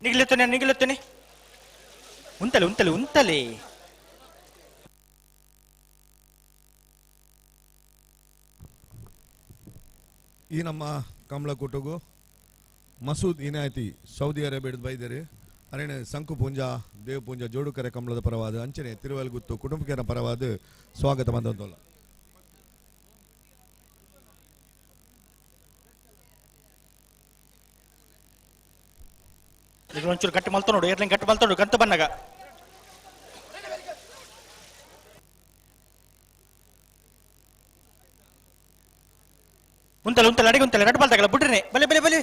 ನಿಗ್ಲತ್ತನೆ ನಿಗ್ಲತ್ತನೆ ಉಂತಲೆ ಉಂತಲೆ ಉಂತಲೆ ಈ ನಮ್ಮ ಕಮಲಕೂಟಗು ಮಸೂದ್ ಇನಾಯತಿ ಸೌದಿ ಅರೇಬಿಯಾದ ಬೈದೇರಿ ಅರೇನೆ ಸಂಕು ಪೂಂಜಾ ದೇವ ಪೂಂಜಾ ಜೋಡುಕರೆ ಕಮಲದ ಪರವಾದ ಅಂಚನೆ ತಿರುವಲ್ಗುತ್ತು ಕುಟುಂಬಕರ ಪರವಾದ ಸ್ವಾಗತ ಬಂದಂತಲ್ಲ. ಈಗ ಒಂಚೂರು ಗಟ್ಟಿ ಮಲ್ತ ನೋಡು, ಏರ್ಲಿಂಗ್ ಗಟ್ಟಿ ಮಲ್ತ ನೋಡು ಗಂತ ಬನ್ನಾಗ. ಉಂತಲ್ಲ ಉಂತಲ್ಲ ಅಡಿಗೆ ಉಂತಲ್ಲ ರಡ್ಡು ಬಾಲ್ ತಗಲ್ಲ ಬಿಡ್ರಿ, ಬಲೆ ಬಲೆ ಬಲೆ.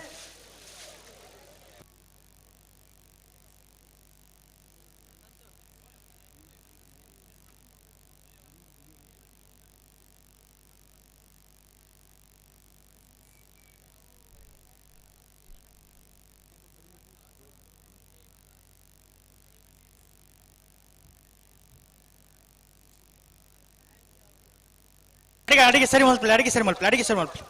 ಅಡಿಗೆ ಸರಿ ಮಲ್ಪಲೆ, ಅಡಿಗೆ ಸರಿ ಮಲ್ಪಲೆ, ಅಡಿಗೆ ಸರಿ ಮಲ್ಪಲೆ.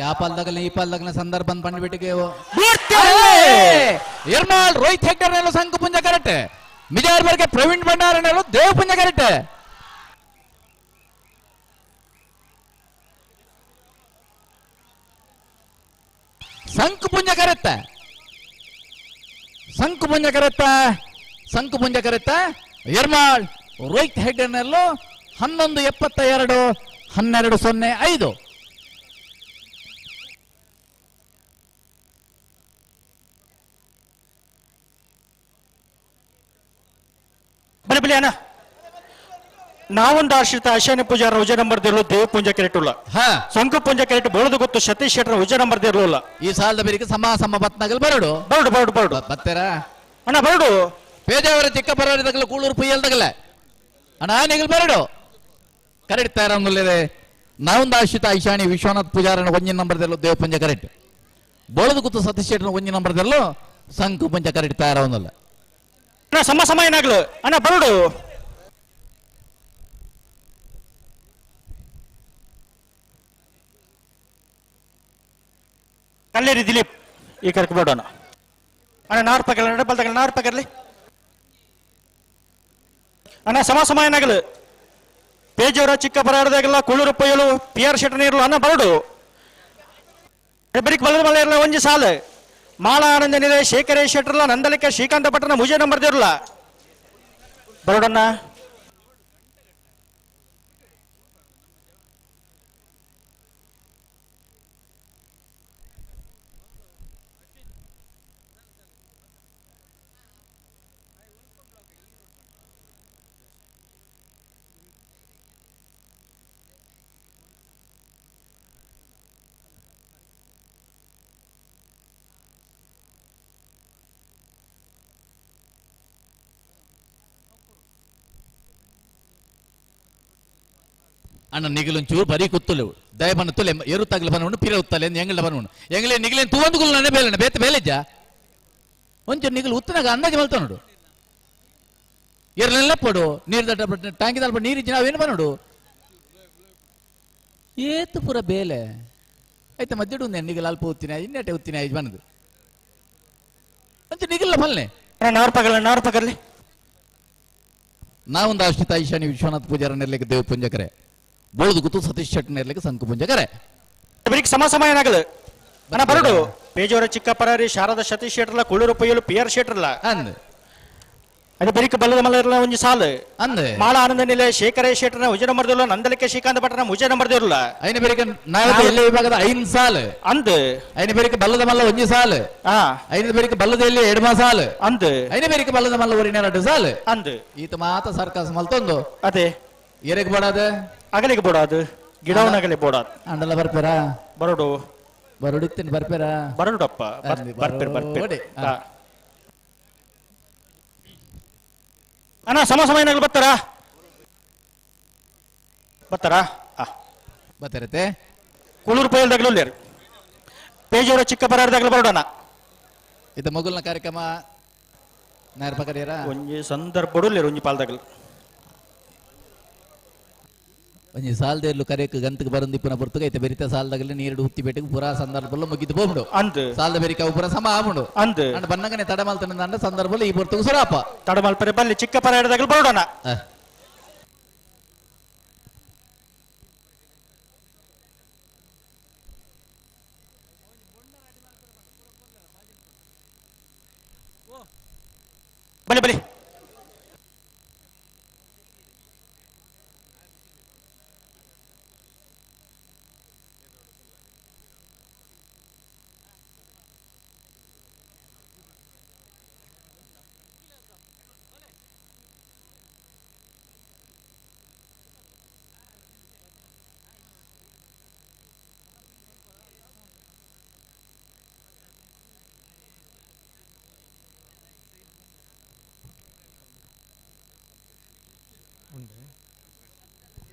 ಆ ಪಾಲ್ದಾಗಲ ಈ ಪಾಲ್ದಾಗಲ ಸಂದರ್ಭ ಪಂಡ್ಬಿಟ್ಟಿಗೆ ಎರ್ಮಾಳ್ ರೋಹಿತ್ ಹೆಗ್ಡರ್ನೆಲ್ಲ ಸಂಕು ಪುಂಜ ಕರೆಕ್ಟ್, ಮಿಜಾರ್ ಬರ್ಗೆ ಪ್ರವೀಣ್ ಭಂಡಾರನೆಲ್ಲ ದೇವ್ ಪುಂಜ ಕರೆಕ್ಟ್. ಸಂಕು ಪುಂಜ ಕರೆತ್ತ, ಸಂಕು ಪುಂಜ ಕರೆತ್ತ, ಸಂಕು ಪುಂಜ ಕರೆತ್ತ. ಎರ್ಮಾಳ್ ರೋಹಿತ್ ಹೆಗ್ಡರ್ನೆಲ್ಲೋ 11.72 12.05. ಬಲೆ ಬಲೆ ಅಣ್ಣ. ನಾವೊಂದು ಆಶ್ರಿತ ಅಶಾನ್ಯ ಪೂಜಾರ ಉಜಯ ನಂಬರ್ ದೇರ್ಲು ದೇವ ಪೂಂಜ ಕೆರೆಟುಲ್ಲ, ಸಂಕು ಪೂಂಜ ಕೆರೆಟ್ ಬೋಳದು ಗೊತ್ತು ಸತೀಶ್ ಶೆಟ್ಟರ ಉಜಯ ನಂಬರ್ ದೇರ್ಲುಲ್ಲ. ಈ ಸಾಲದ ಬೇರಿಗೆ ಸಮ ಸಮ ಬತ್ನಗಲ್ ಬರಡು ಬರಡು ಬರಡು ಬರಡು ಬತ್ತೆರಾ ಅಣ್ಣ ಬರಡು. ಪೇಜಾವರ ಚಿಕ್ಕ ಬರೋದಗಲ ಕೂಳೂರು ಪುಯ್ಯಲ್ದಗಲ ಅಣ್ಣ ನಿಗಲ್ ಬರಡು ಕರೆಕ್ಟ್ ತಯಾರಂಗುಲ್ಲಿದೆ. ನಾವೊಂದು ಆಶ್ರಿತ ಐಶಾಣಿ ವಿಶ್ವನಾಥ್ ಪೂಜಾರನ ಒಂಜಿನ ನಂಬರ್ ದೇರ್ಲು ದೇವ ಪುಂಜ ಕರೆಕ್ಟ್, ಬೋಳದು ಗೊತ್ತು ಸತೀಶ್ ಶೆಟ್ಟರ ಒಂಜಿನ ನಂಬರ್ ದೇರ್ಲು ಸಂಕು ಪುಂಜ ಕರೆಕ್ಟ್ ತಯಾರವನ್ನಲ್ಲ. ಅಣ್ಣ ಸಮ ಸಮ ಏನಾಗ್ಲು ಅಣ್ಣ ಬರಡು. ಕಲ್ಲೇರಿ ದಿಲೀಪ್ ಈ ಕರ್ಕ ಬೇಡೋಣ ಅಣ್ಣ. ನಾರು ಪಕ್ಕಲ್ಲ ನಡ ಬಲ್ದಾಗಲ್ಲ ನಾರು ಪಕ್ಕರ್ಲಿ ಅಣ್ಣ. ಸಮ ಸಮ ಏನಾಗಲು ಪೇಜವರ ಚಿಕ್ಕ ಬರಾಡದಾಗಲ್ಲ ಕುಳ್ಳೂರು ಪೊಯ್ಯಲು ಪಿ ಆರ್ ಶೆಟ್ಟರ್ ಇರಲು ಅಣ್ಣ ಬರಡು. ಬರಿಕ್ ಬಲದ ಮಲ್ಲ ಇರಲ್ಲ ಒಂಜಿ ಸಾಲು ಮಾಳ ಆನಂದನಿದೆ ಶೇಖರೇ ಶೆಟ್ಟರ್ಲ ನಂದಲಿಕ ಶ್ರೀಕಾಂತ ಭಟ್ರನ ಮುಜೆ ನಂಬರ್ ದೇರ್ಲ ಬರೋಡಣ್ಣ. ಅಣ್ಣ ನಿಗಲೊಂಚೂರು ಬರೀ ಕುತ್ತಲು ದಯ ಬಣ್ಣ ತುಲೆ ಎರು ತಗಲ ಬನ್ನುಂಡು ಪಿರ ಉತ್ತಲೆ ಎಂಗಳ ಬನ್ನುಂಡು ಎಂಗಳೇ ನಿಗಲೇನು ತೂವಂದು ಗುಲ್ನೇ ಬೇಲಣ್ಣ ಬೇತ ಬೇಲೆಜ್ಜ ಒಂಚೂರು ನಿಗಲು ಉತ್ತನಾಗ ಅಂದಾಜು ಮಲ್ತ ನೋಡು. ಎರ್ಲೆಲ್ಲ ಪಡು ನೀರು ದಟ್ಟ ಟ್ಯಾಂಕಿ ದಲ್ಪ ನೀರು ಇಜ್ಜಿ ನಾವೇನು ಬನ್ನೋಡು ಏತು ಪೂರ ಬೇಲೆ ಆಯ್ತಾ ಮಧ್ಯಡು ನಿಗಲ ಅಲ್ಪ ಉತ್ತಿನ ಇನ್ನೇಟೆ ಉತ್ತಿನ ಐದು ಬನ್ನದು ಒಂಚೂರು ನಿಗಲ್ಲ ಫಲ್ನೆ ನಾರು ಪಗಲ ನಾರು ಪಗರ್ಲಿ. ನಾವೊಂದು ಆಶ್ರಿತ ಈಶಾನಿ ವಿಶ್ವನಾಥ್ ಪೂಜಾರ ನೆರ್ಲಿಕ್ಕೆ ದೇವ ಪುಂಜಕರೆ, ಬೋಳದು ಗುತ್ತು ಸತೀಶ್ ಶೆಟ್ಟಿ ನೆರ್ಲಿಕ್ಕೆ ಸಂಕು ಪುಂಜಕರೆ. ಬರೀಕ್ ಸಮ ಸಮ ಏನಾಗಲು ಅಣ್ಣ ಬರಡು. ಪೇಜವರ ಚಿಕ್ಕ ಪರಾರಿ ಶಾರದಾ ಸತೀಶ್ ಶೆಟ್ಟರ್ಲ ಕುಳ್ಳೂರು ಪೊಯ್ಯಲು ಪಿ ಆರ್ ಶೆಟ್ಟರ್ಲ ಅಂದ್ ಅದೇ ಬರೀಕ್ ಬಲ್ಲದ ಮಲ್ಲ ಇರಲ್ಲ ಒಂಜಿ ಸಾಲು ಅಂದ್ ಮಾಳ ಆನಂದ ನಿಲೆ ಶೇಖರೇ ಶೆಟ್ಟರ್ನ ಉಜಯ ನಂಬರ್ ದೇರ್ಲ ನಂದಲಿಕೆ ಶ್ರೀಕಾಂತ ಭಟ್ರನ ಮುಜಯ ನಂಬರ್ ದೇರ್ಲ. ಐನ ಬೇರಿಕ ನಾವದ ಎಲ್ಲಿ ವಿಭಾಗದ ಐನ್ ಸಾಲು ಅಂದ್ ಐನ ಬೇರಿಕ ಬಲ್ಲದ ಮಲ್ಲ ಒಂಜಿ ಸಾಲು ಐನ ಬೇರಿಕ ಬಲ್ಲದ ಎಲ್ಲಿ ಎಡಮ ಸಾಲು ಅಂದ್ ಐನ ಬೇರಿಕ ಬಲ್ಲದ ಮಲ್ಲ ಒರಿನ ಎರಡು ಸಾಲು ಅಂದ್ ಈತ ಮಾತ ಸರ್ಕಾಸ ಮಲ್ತೊಂದು ಅದೇ ಎರೆಗ್ ಬೋಡಾದ ಅಗಲಿಗೆ ಬೋಡಾದು ಗಿಡವನ ಅಗಲಿ ಬೋಡಾದು ಅಂಡಲ ಬರ್ಪೇರಾ ಬರೋಡು ಬರೋಡು ಇತ್ತೇನೆ ಬರ್ಪೇರಾ ಬರೋಡಪ್ಪ ಬರ್ಪೇರ್ ಬರ್ಪೇರ್ ಅಣ್ಣ. ಸಮ ಸಮ ಏನಾಗಲು ಬರ್ತಾರಾ ಬರ್ತಾರಾ ಬರ್ತಾರತೆ. ಕುಳೂರು ಪೈಲ್ದಾಗಲೂ ಉಲ್ಲೇರು ಪೇಜವರ ಚಿಕ್ಕ ಬರಾರದಾಗಲೂ ಬರೋಡಣ. ಇದು ಮೊಗಲ್ನ ಕಾರ್ಯಕ್ರಮ ನಾಯರ್ ಪಕರಿಯರ ಒಂಜಿ ಸಂದರ್ಭಡು ಒಂಜಿ ಪಾಲ್ದಾಗಲು ಒಂಜಿ ಸಾಲದೇರ್ಲು ಕರೆಕ್ ಗಂತಕ್ಕೆ ಬರಂದಿಪ್ಪನ ಪೊರ್ತುಗ ಐತೆ ಬೆರಿತ ಸಾಲದಾಗಲಿ ನೀರು ಹುತ್ತಿ ಬೇಟೆಗೆ ಪೂರಾ ಸಂದರ್ಭಲ್ಲ ಮುಗಿದು ಹೋಗ್ಬಿಡು ಅಂದ್ ಸಾಲದ ಬೆರಿಕ ಅವು ಪೂರಾ ಸಮ ಆಗುಂಡು ಅಂದ್ ಅಂಡ್ ಬನ್ನಗನೆ ತಡಮಾಲ್ತನ ಅಂಡ ಸಂದರ್ಭಲ್ಲ ಈ ಪೊರ್ತುಗು ಸುರಾಪ ತಡಮಾಲ್ಪರೆ ಬಲ್ಲಿ ಚಿಕ್ಕ ಪರ ಹಿಡಿದಾಗಲೂ ಬರೋಡಣ. ಬಲಿ ಬಲಿ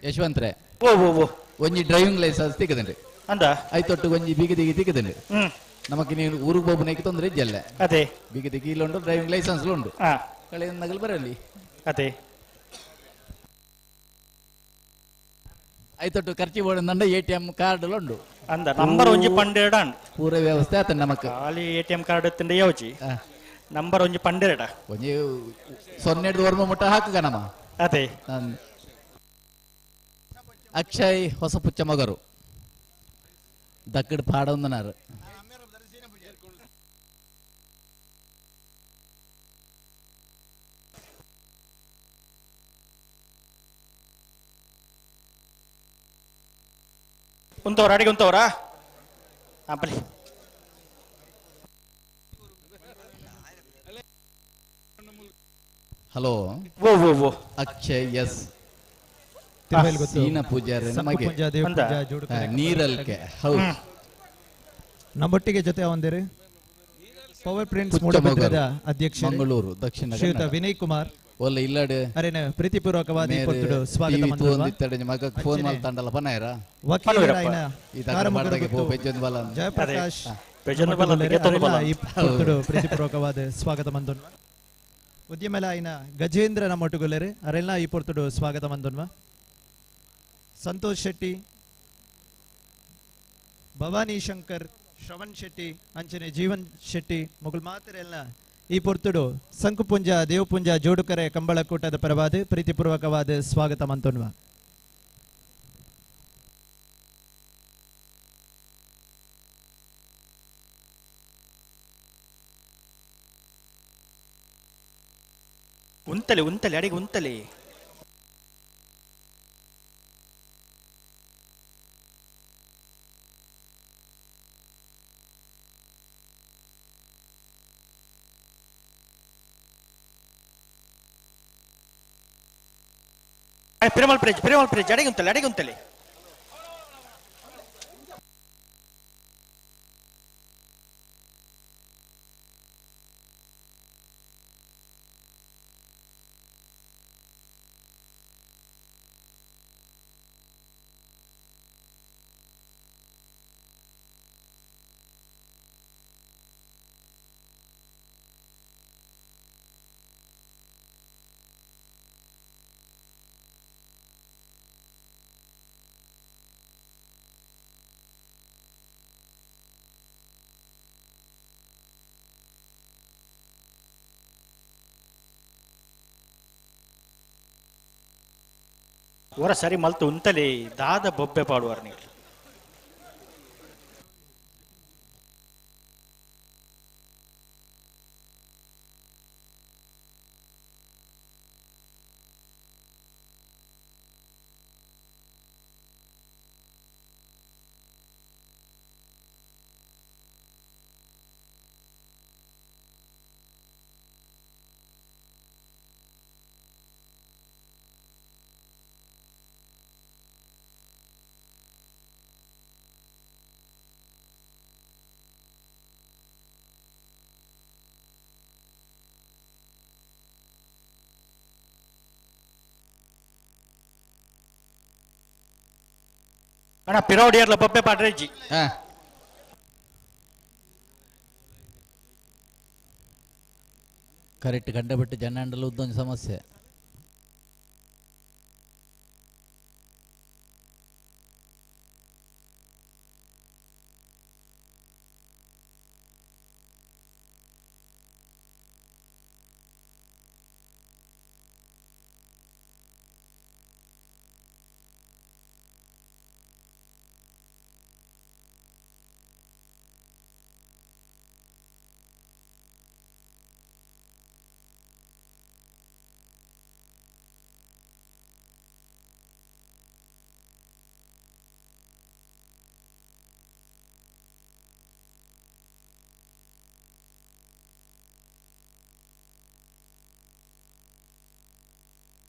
ಯಶವಂತ್ರೆ ಓ ಓ ಓ ಒಂಜಿ ಡ್ರೈವಿಂಗ್ ಲೈಸೆನ್ಸ್ ತಿಕ್ಕದಂడి ಅಂದ ಐತೊಟ್ಟು ಒಂಜಿ ಬೀಗ ದಿಗಿ ತಿಕ್ಕದಂಡಿ ನಮಕ್ ನೀನು ಊರಿಗೆ ಹೋಗ್ಬನೇಕೆ ತೊಂದರೆ ಇಜ್ಜಲ್ಲ ಅದೇ ಬೀಗ ದಿಗಿ ಇಲ್ಲ ಉಂಟು ಡ್ರೈವಿಂಗ್ ಲೈಸೆನ್ಸ್ ಉಂಟು ಕಳೆ ನಗಲು ಬರಲಿ ಅದೇ ಐತೊಟ್ಟು ಖರ್ಚು ಬೋರ್ಡ್ ಎ ಟಿ ಎಂ ಕಾರ್ಡ್ ಉಂಡು ಅಂದ ನಂಬರ್ ಒಂಜಿ ಪಂಡೆರಡ ಪೂರ ವ್ಯವಸ್ಥೆ ಆತ ನಮಕ್ ಖಾಲಿ ಎ ಟಿ ಎಂ ಕಾರ್ಡ್ ತಿಂಡ ಯೋಚಿ ನಂಬರ್ ಒಂಜಿ ಪಂಡೆರಡ ಒಂಜಿ ಸೊನ್ನೆ ವರ್ಮ ಮುಟ್ಟ ಹಾಕುಗ ನಮ್ಮ ಅದೇ ಅಕ್ಷಯ್ ಹೊಸ ಪುಚ್ಚ ಮಗರು ದಕ್ಕಡ್ ಪಾಡೊಂದನಾರು ಉಂತವ್ರ ಅಡಿಗೆ ಉಂತವ್ರಾ ಬಲಿ ಹಲೋ ಓ ಓ ಓ ಅಕ್ಷಯ್ ಎಸ್ ಸೀನ ಪೂಜಾರಿ ನಮಗೆ ನೀರಲ್ಕೆ ಹೌದು ನಮ್ಮೊಟ್ಟಿಗೆ ಜೊತೆ ಹೊಂದಿರಿ ಪವರ್ ಪ್ರಿಂಟ್ಸ್ ಮೂಡಬಿದ್ರದ ಅಧ್ಯಕ್ಷ ಮಂಗಳೂರು ದಕ್ಷಿಣ ಶ್ರೀಯುತ ವಿನಯ್ ಕುಮಾರ್ ಒಲ್ಲ ಇಲ್ಲಡೆ ಅರೇನ ಪ್ರೀತಿಪೂರ್ವಕವಾದ ಪೊರ್ತುಡು ಸ್ವಾಗತ ಮಂದುವ ಮಗ ಫೋನ್ ಮಲ್ತಾಂಡಲ ಪನಾಯರ ವಕೀಲರಾಯಿನ ಜಯಪ್ರಕಾಶ್ ಈ ಪೊರ್ತುಡು ಪ್ರೀತಿಪೂರ್ವಕವಾದ ಸ್ವಾಗತ ಮಂದುನ್ವ ಉದ್ಯಮಲಾಯಿನ ಗಜೇಂದ್ರ ನಮ್ಮೊಟ್ಟುಗುಲ್ಲೆರೆ ಅರೆಲ್ಲ ಈ ಪೊರ್ತುಡು ಸ್ವಾಗತ ಮಂದುನ್ವ ಸಂತೋಷ್ ಶೆಟ್ಟಿ ಭವಾನಿ ಶಂಕರ್ ಶ್ರವಣ್ ಶೆಟ್ಟಿ ಅಂಚನೆ ಜೀವನ್ ಶೆಟ್ಟಿ ಮೊಗಲ್ ಮಾತರೆಲ್ಲ ಈ ಪೊರ್ತುಡು ಸಂಕುಪುಂಜ ದೇವಪುಂಜ ಜೋಡುಕರೆ ಕಂಬಳಕೂಟದ ಪರವಾದ ಪ್ರೀತಿಪೂರ್ವಕವಾದ ಸ್ವಾಗತ ಮಂತೊನ್ವ. ಉಂತಲೆ ಉಂತಲೆ ಅಡಿಗೆ ಉಂತಲೆ ಪಿರಮಲ್ ಬ್ರಿಡ್ಜ್ ಪಿರಮಲ್ ಬ್ರಿಡ್ಜ್ ಅಡಿಗೆ ಉಂತಲೆ ಅಡಿಗೆ ಉಂತಲೆ ಹೊರ ಸರಿ ಮಲ್ತು ಉಂತಲೆ ದಾದ ಬೊಬ್ಬೆ ಪಾಡುವಾರ ನೀವು. ಅಣ್ಣ ಪಿರೋಡಿಯರ್ಲ ಬೊಬ್ಬೆ ಪಾಡ್ರೆಜ್ಜಿ. ಕರೆಕ್ಟ್ ಕಂಡಬಿಟ್ಟು ಜನಾಂಡಲ ಉದ್ದೊಂದು ಸಮಸ್ಯೆ.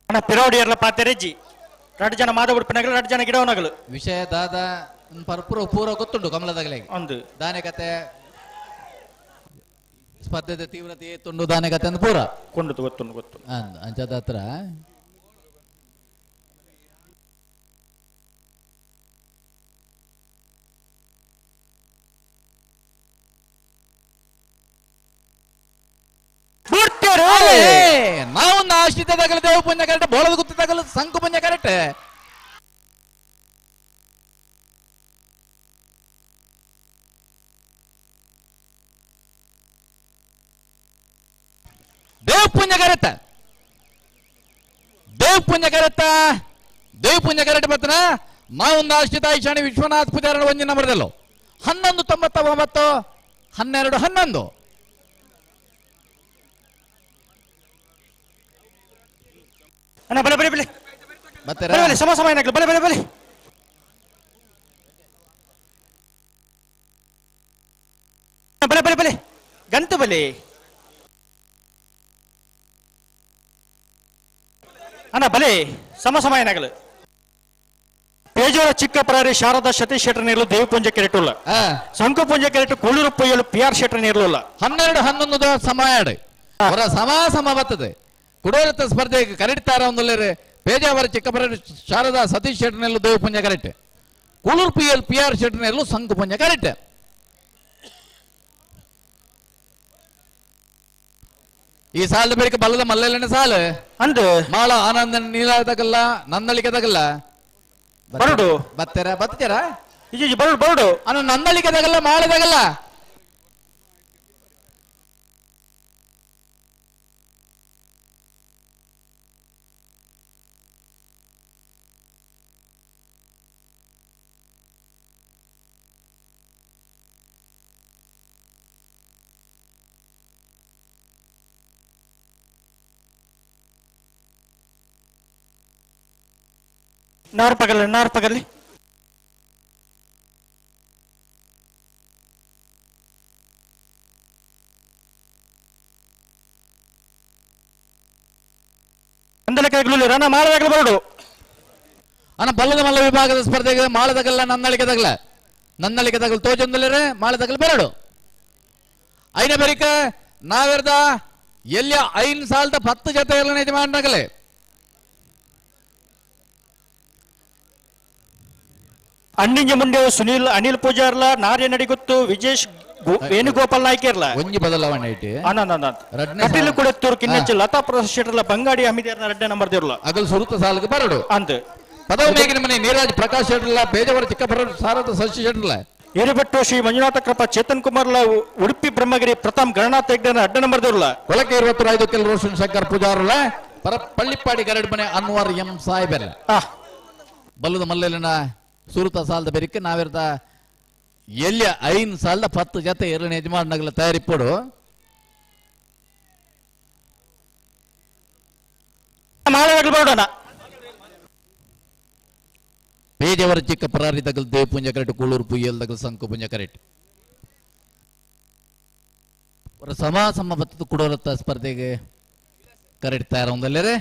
ಅಣ್ಣ ಪಿರೋಡಿಯರ್ಲ ಪಾತೆರೆಜ್ಜಿ ರಡ್ಡು ಜನ ಮಾದ ಉಡುಪಿನಗಲು ರಡ್ಡು ಜನ ಗಿಡವನಗಲು ವಿಷಯ ದಾದ ಪರ್ಪುರ ಪೂರ ಗೊತ್ತುಂಟು ಕಮಲದಾಗಲೇ ಒಂದು ದಾನೆ ಕತೆ ಸ್ಪರ್ಧೆದ ತೀವ್ರತೆ ತುಂಡು ದಾನೆ ಕತೆ ಅಂದ್ ಪೂರ ಕೊಂಡು ಗೊತ್ತುಂಡು ಗೊತ್ತು ಅಂಚದ ಹತ್ರ ಆಶ್ರಿತ ತಗಲು ದೇವ ಪುಂಜ ಕರೆಕ್ಟ್ ಬೋಳದ ಗುತ್ತಿ ತಗಲು ಸಂಕು ಪುಂಜ ಕರೆಕ್ಟ್ ದೇವ ಪುಂಜ ಕರೆಕ್ಟ್ ದೇವ ಪುಂಜ ಕರೆಕ್ಟ್ ದೇವ ಪುಂಜ ಕರೆಕ್ಟ್ ಬರ್ತನ ಮಾವೊಂದು ಆಶ್ರಿತ ಈಶಾಣಿ ವಿಶ್ವನಾಥ್ ಪೂಜಾರಣ ಒಂಜಿ ನಂಬರ್ದಲ್ಲೋ 11 99 12 11 ಅಣ್ಣ ಬಲೆ ಬಲೆ ಬಲೆ ಮತ್ತೆ ಬಲೆ ಸಮ ಸಮ ಏನಾಗಲಿ ಬಲೆ ಬಲೆ ಬಲೆ ಬಲೆ ಬಲೆ ಬಲೆ ಗಂತು ಬಲೆ ಅಣ್ಣ ಬಲೆ ಸಮ ಸಮ ಏನಾಗಲಿ ಪೇಜೋರ ಚಿಕ್ಕಪರಾರಿ ಶಾರದಾ ಸತೀಶ್ ಶೆಟ್ಟರ್ ನೀರ್ಲು ದೇವಪುಂಜ ಕೆರೆಟುಲ್ಲ ಸಂಕು ಪುಂಜ ಕೆರೆಟು ಕೂಳೂರು ಪೊಯ್ಯಲು ಪಿ ಆರ್ ಶೆಟ್ಟರ್ ನೀರ್ಲುಲ್ಲ 12 11 ಸಮ ಹೊರ ಸಮ ಸಮ ಬರ್ತದೆ ಕುಡೋರತ ಸ್ಪರ್ಧೆ ಕರೆಕ್ಟ್ ಒಂದು ಪೇಜಾವರ ಚಿಕ್ಕಪರ ಶಾರದಾ ಸತೀಶ್ ಶೆಟ್ಟರ್ನೆಲ್ಲೂ Devapunja correct Kulur P L P R ಶೆಟ್ಟರ್ನೆಲ್ಲೂ ಸಂಕು ಪುಂಜ ಕರೆಕ್ಟ್ ಈ ಸಾಲದ ಬಳಿಕ ಬಲ್ಲದ ಮಲ್ಲೆಲ್ಲನೆ ಸಾಲು ಅಂದು ಮಾಳ ಆನಂದ ನೀಲ ತಗಲ್ಲ ನಂದಳಿಕೆ ತಗಲ್ಲ ಬರಡು ಬತ್ತೆರ ಬತ್ತೀರ ಬರಡು ಬರಡು ಅನ್ನ ನಂದಳಿಕೆ ತಗಲ್ಲ ಮಾಳೆ ತಗಲ್ಲ ನಾರು ಪಗಲಿ ನಾರು ಪಗಲಿ ರಣ ಮಾಳದಾಗಲು ಬರಡು ಅಣ್ಣ ಬಲ್ಲದ ಮಲ್ಲ ವಿಭಾಗದ ಸ್ಪರ್ಧೆಗೆ ಮಾಳದಗಲ್ಲ ನನ್ನಳಿಕೆ ತಗಲ ನನ್ನಳಿಕೆ ತಗಲು ತೋಜೊಂದಲೇ ಮಾಳದಗಲ್ ಬರಡು ಐನ ಬರಿಕ ನಾವೆರ್ದ ಎಲ್ಲಿ 5 ಸಾಲದ 10 ಜೊತೆ ಎಲ್ಲ ಯಜಮಾನಗಲೇ ಅಣ್ಣಿಂಜ ಮುಂಡೆ ಸುನೀಲ್ ಅನಿಲ್ ಪೂಜಾರ್ಲ ನಾರ್ಯ ನಡಿಗುತ್ತು ವಿಜೇಶ್ ವೇಣುಗೋಪಾಲ್ ನಾಯ್ಕರ್ಲ ಒಂಜಿ ಬದಲಾವಣೆ ಐತಿ ಕಟೀಲು ಕುಡೆತ್ತೂರು ಕಿನ್ನಚ್ಚಿ ಲತಾ ಪ್ರಸಾದ್ ಶೆಟ್ಟರ್ಲ ಬಂಗಾಡಿ ಅಮಿದೇರ್ನ ಎರಡನೇ ನಂಬರ್ ದೇವ್ರಲ್ಲ ಅಗಲ್ ಸುರುತ ಸಾಲಕ್ಕೆ ಬರಡು ಅಂದ್ ಪದವ ಮೇಗಿನ ಮನೆ ನೀರಾಜ್ ಪ್ರಕಾಶ್ ಶೆಟ್ಟರ್ಲ ಪೇಜವರ ಚಿಕ್ಕಬರ ಸಾರಥ ಶಶಿ ಶೆಟ್ಟರ್ಲ ಏರುಬೆಟ್ಟು ಶ್ರೀ ಮಂಜುನಾಥ ಕೃಪಾ ಚೇತನ್ ಕುಮಾರ್ಲ ಉಡುಪಿ ಬ್ರಹ್ಮಗಿರಿ ಪ್ರಥಮ್ ಗಣನಾಥ ಹೆಗ್ಡೆನ ಅಡ್ಡ ನಂಬರ್ ದೇವ್ರಲ್ಲ ಕೊಳಕೆ ಇರುವತ್ತು ರಾಯ್ದು ರೋಷನ್ ಶಂಕರ್ ಪೂಜಾರ್ಲ ಪರ ಪಳ್ಳಿಪ್ಪಾಡಿ ಗರಡ್ ಮನೆ ಅನ್ವರ್ ಎಂ ಸಾಹೇಬೆಲ್ಲ ಬಲ್ಲದ ಮಲ್ಲೆಲ್ಲಿನ ಸುರುತ ಸಾಲದ ಬೆರಿಕೆ ನಾವಿರ್ದ ಎಲ್ಲಿ 5 ಸಾಲದ 10 ಜೊತೆ ಎರಡನೇ ಯಜಮಾನಗಳ ತಯಾರಿಪ್ಪಡು ಪೇಜವರ ಚಿಕ್ಕ ಪರಾರಿ ತಗಲ್ ದೇವಪುಂಜ ಕರೆಕ್ಟ್ ಕೂಳೂರು ಪುಯ್ಯಲ್ ತಗಲ್ ಸಂಕು ಪುಂಜ ಕರೆಕ್ಟ್ ಸಮ ಸಮ ಬತ್ತದ ಕುಡೋರತ್ತ ಸ್ಪರ್ಧೆಗೆ ಕರೆಕ್ಟ್ ತಯಾರ ಒಂದಲ್ಲೇ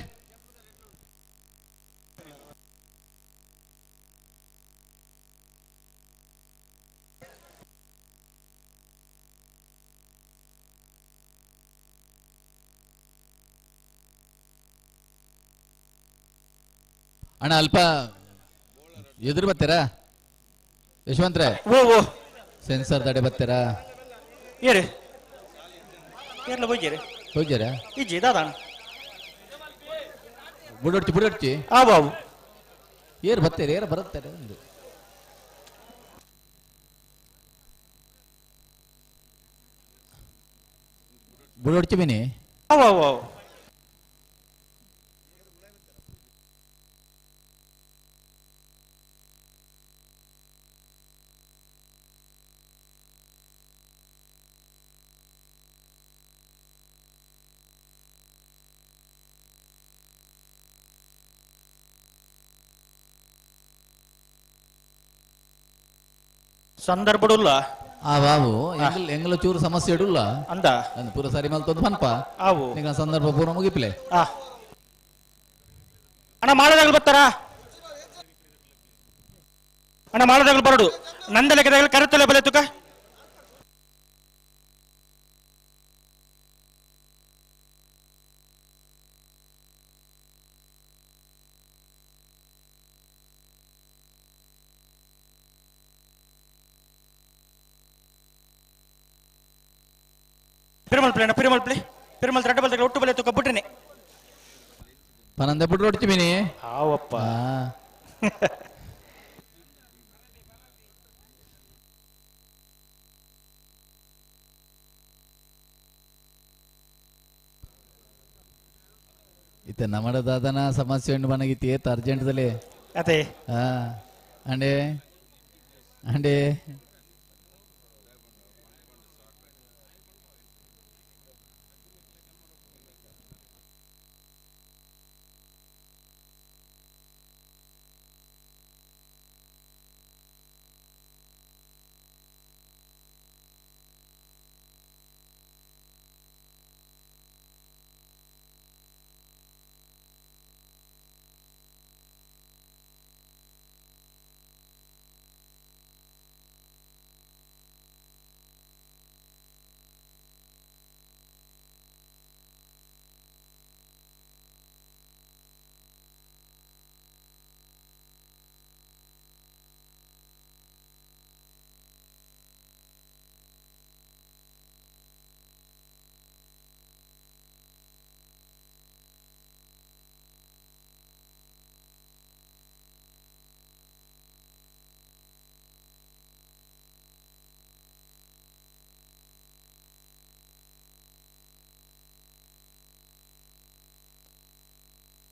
ಅಣ್ಣ ಅಲ್ಪ ಎದುರು ಬರ್ತೀರಾ ಯಶವಂತ್ರೆ? ಸೆನ್ಸರ್ ತಡೆ ಬರ್ತೀರಾ? ಹೋಗ್ಯಾರ ಬುಡೊಡ್ಚಿ ಬುಡೊಡ್ಚಿ ಏರ್ ಬರ್ತೀರಿ ಏರ್ ಬರುತ್ತಾರೆ ಒಂದು ಬುಡೊಡ್ಚಿ ಬಿನಿ ಸಂದರ್ಭಡುಲ್ಲ ಆ ಬಾಬು ಎಂಗಲ ಚೂರು ಸಮಸ್ಯೆ ಇಡುಲ್ಲ ಅಂದ ಪೂರ ಸರಿ ಮಲ್ತೊಂದು ಪನ್ಪ ಆವು ನಿಂಗ ಸಂದರ್ಭ ಪೂರ ಮುಗಿಪ್ಲೆ ಅಣ್ಣ ಮಾಡದಾಗಲು ಬರ್ತಾರಾ? ಅಣ್ಣ ಮಾಡದಾಗಲು ಬರಡು ನಂದಲೆಕ್ಕದಾಗಲು ಕರೆತಲೆ ಬಲೆ ತುಕ ಪಿರುಮಲ್ ಪ್ಲೇ ಪಿರುಮಲ್ ಪ್ಲೇ ಪಿರುಮಲ್ ರಡ್ಡ ಬಲ್ತಗಳ ಒಟ್ಟು ಬಲೆ ತುಕ ಬಿಟ್ರೆ ಪನಂದೆ ಬಿಟ್ಟು ಹೊಡ್ತೀವಿ ಆವಪ್ಪ ಇತ್ತ ನಮ್ಮಡ ದಾದನ ಸಮಸ್ಯೆ ಉಂಡು ಮನಗಿತ್ತು ಏತ್ ಅರ್ಜೆಂಟ್ದಲ್ಲಿ ಅದೇ ಹಾ ಅಂಡೆ ಅಂಡೆ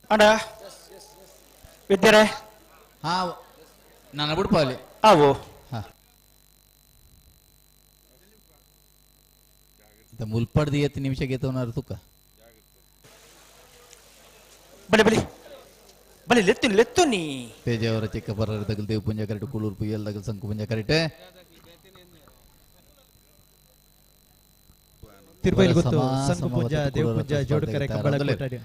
ಅಣ್ಣ ವಿದ್ಯಾರೆ ಹಾ ನಾನು ಬಿಡ್ಪಾಲಿ ಅವು ಹಾ ಮುಲ್ಪಡ್ದು ಎತ್ತು ನಿಮಿಷಕ್ಕೆ ಎತ್ತವನಾರು ತುಕ್ಕ ಬಲೆ ಬಲೆ ಬಲೆ ಲೆತ್ತು ಲೆತ್ತು ನೀ ತೇಜವರ ಚಿಕ್ಕ ಬರರ ತಗಲ್ ದೇವ್ ಪುಂಜ ಕರೆಟ್ ಕೂಳೂರು ಪುಯ್ಯಲ್ ತಗಲ್ ಸಂಕು ಪುಂಜ ಕರೆಟ್ ತಿರುಪೈಲ್ ಗೊತ್ತು ಸಂಕು ಪುಂಜ ದೇವ್ ಪುಂಜ ಜೋಡುಕರೆ ಕಂಬಳ ಕೊಟ್ಟಾಡಿ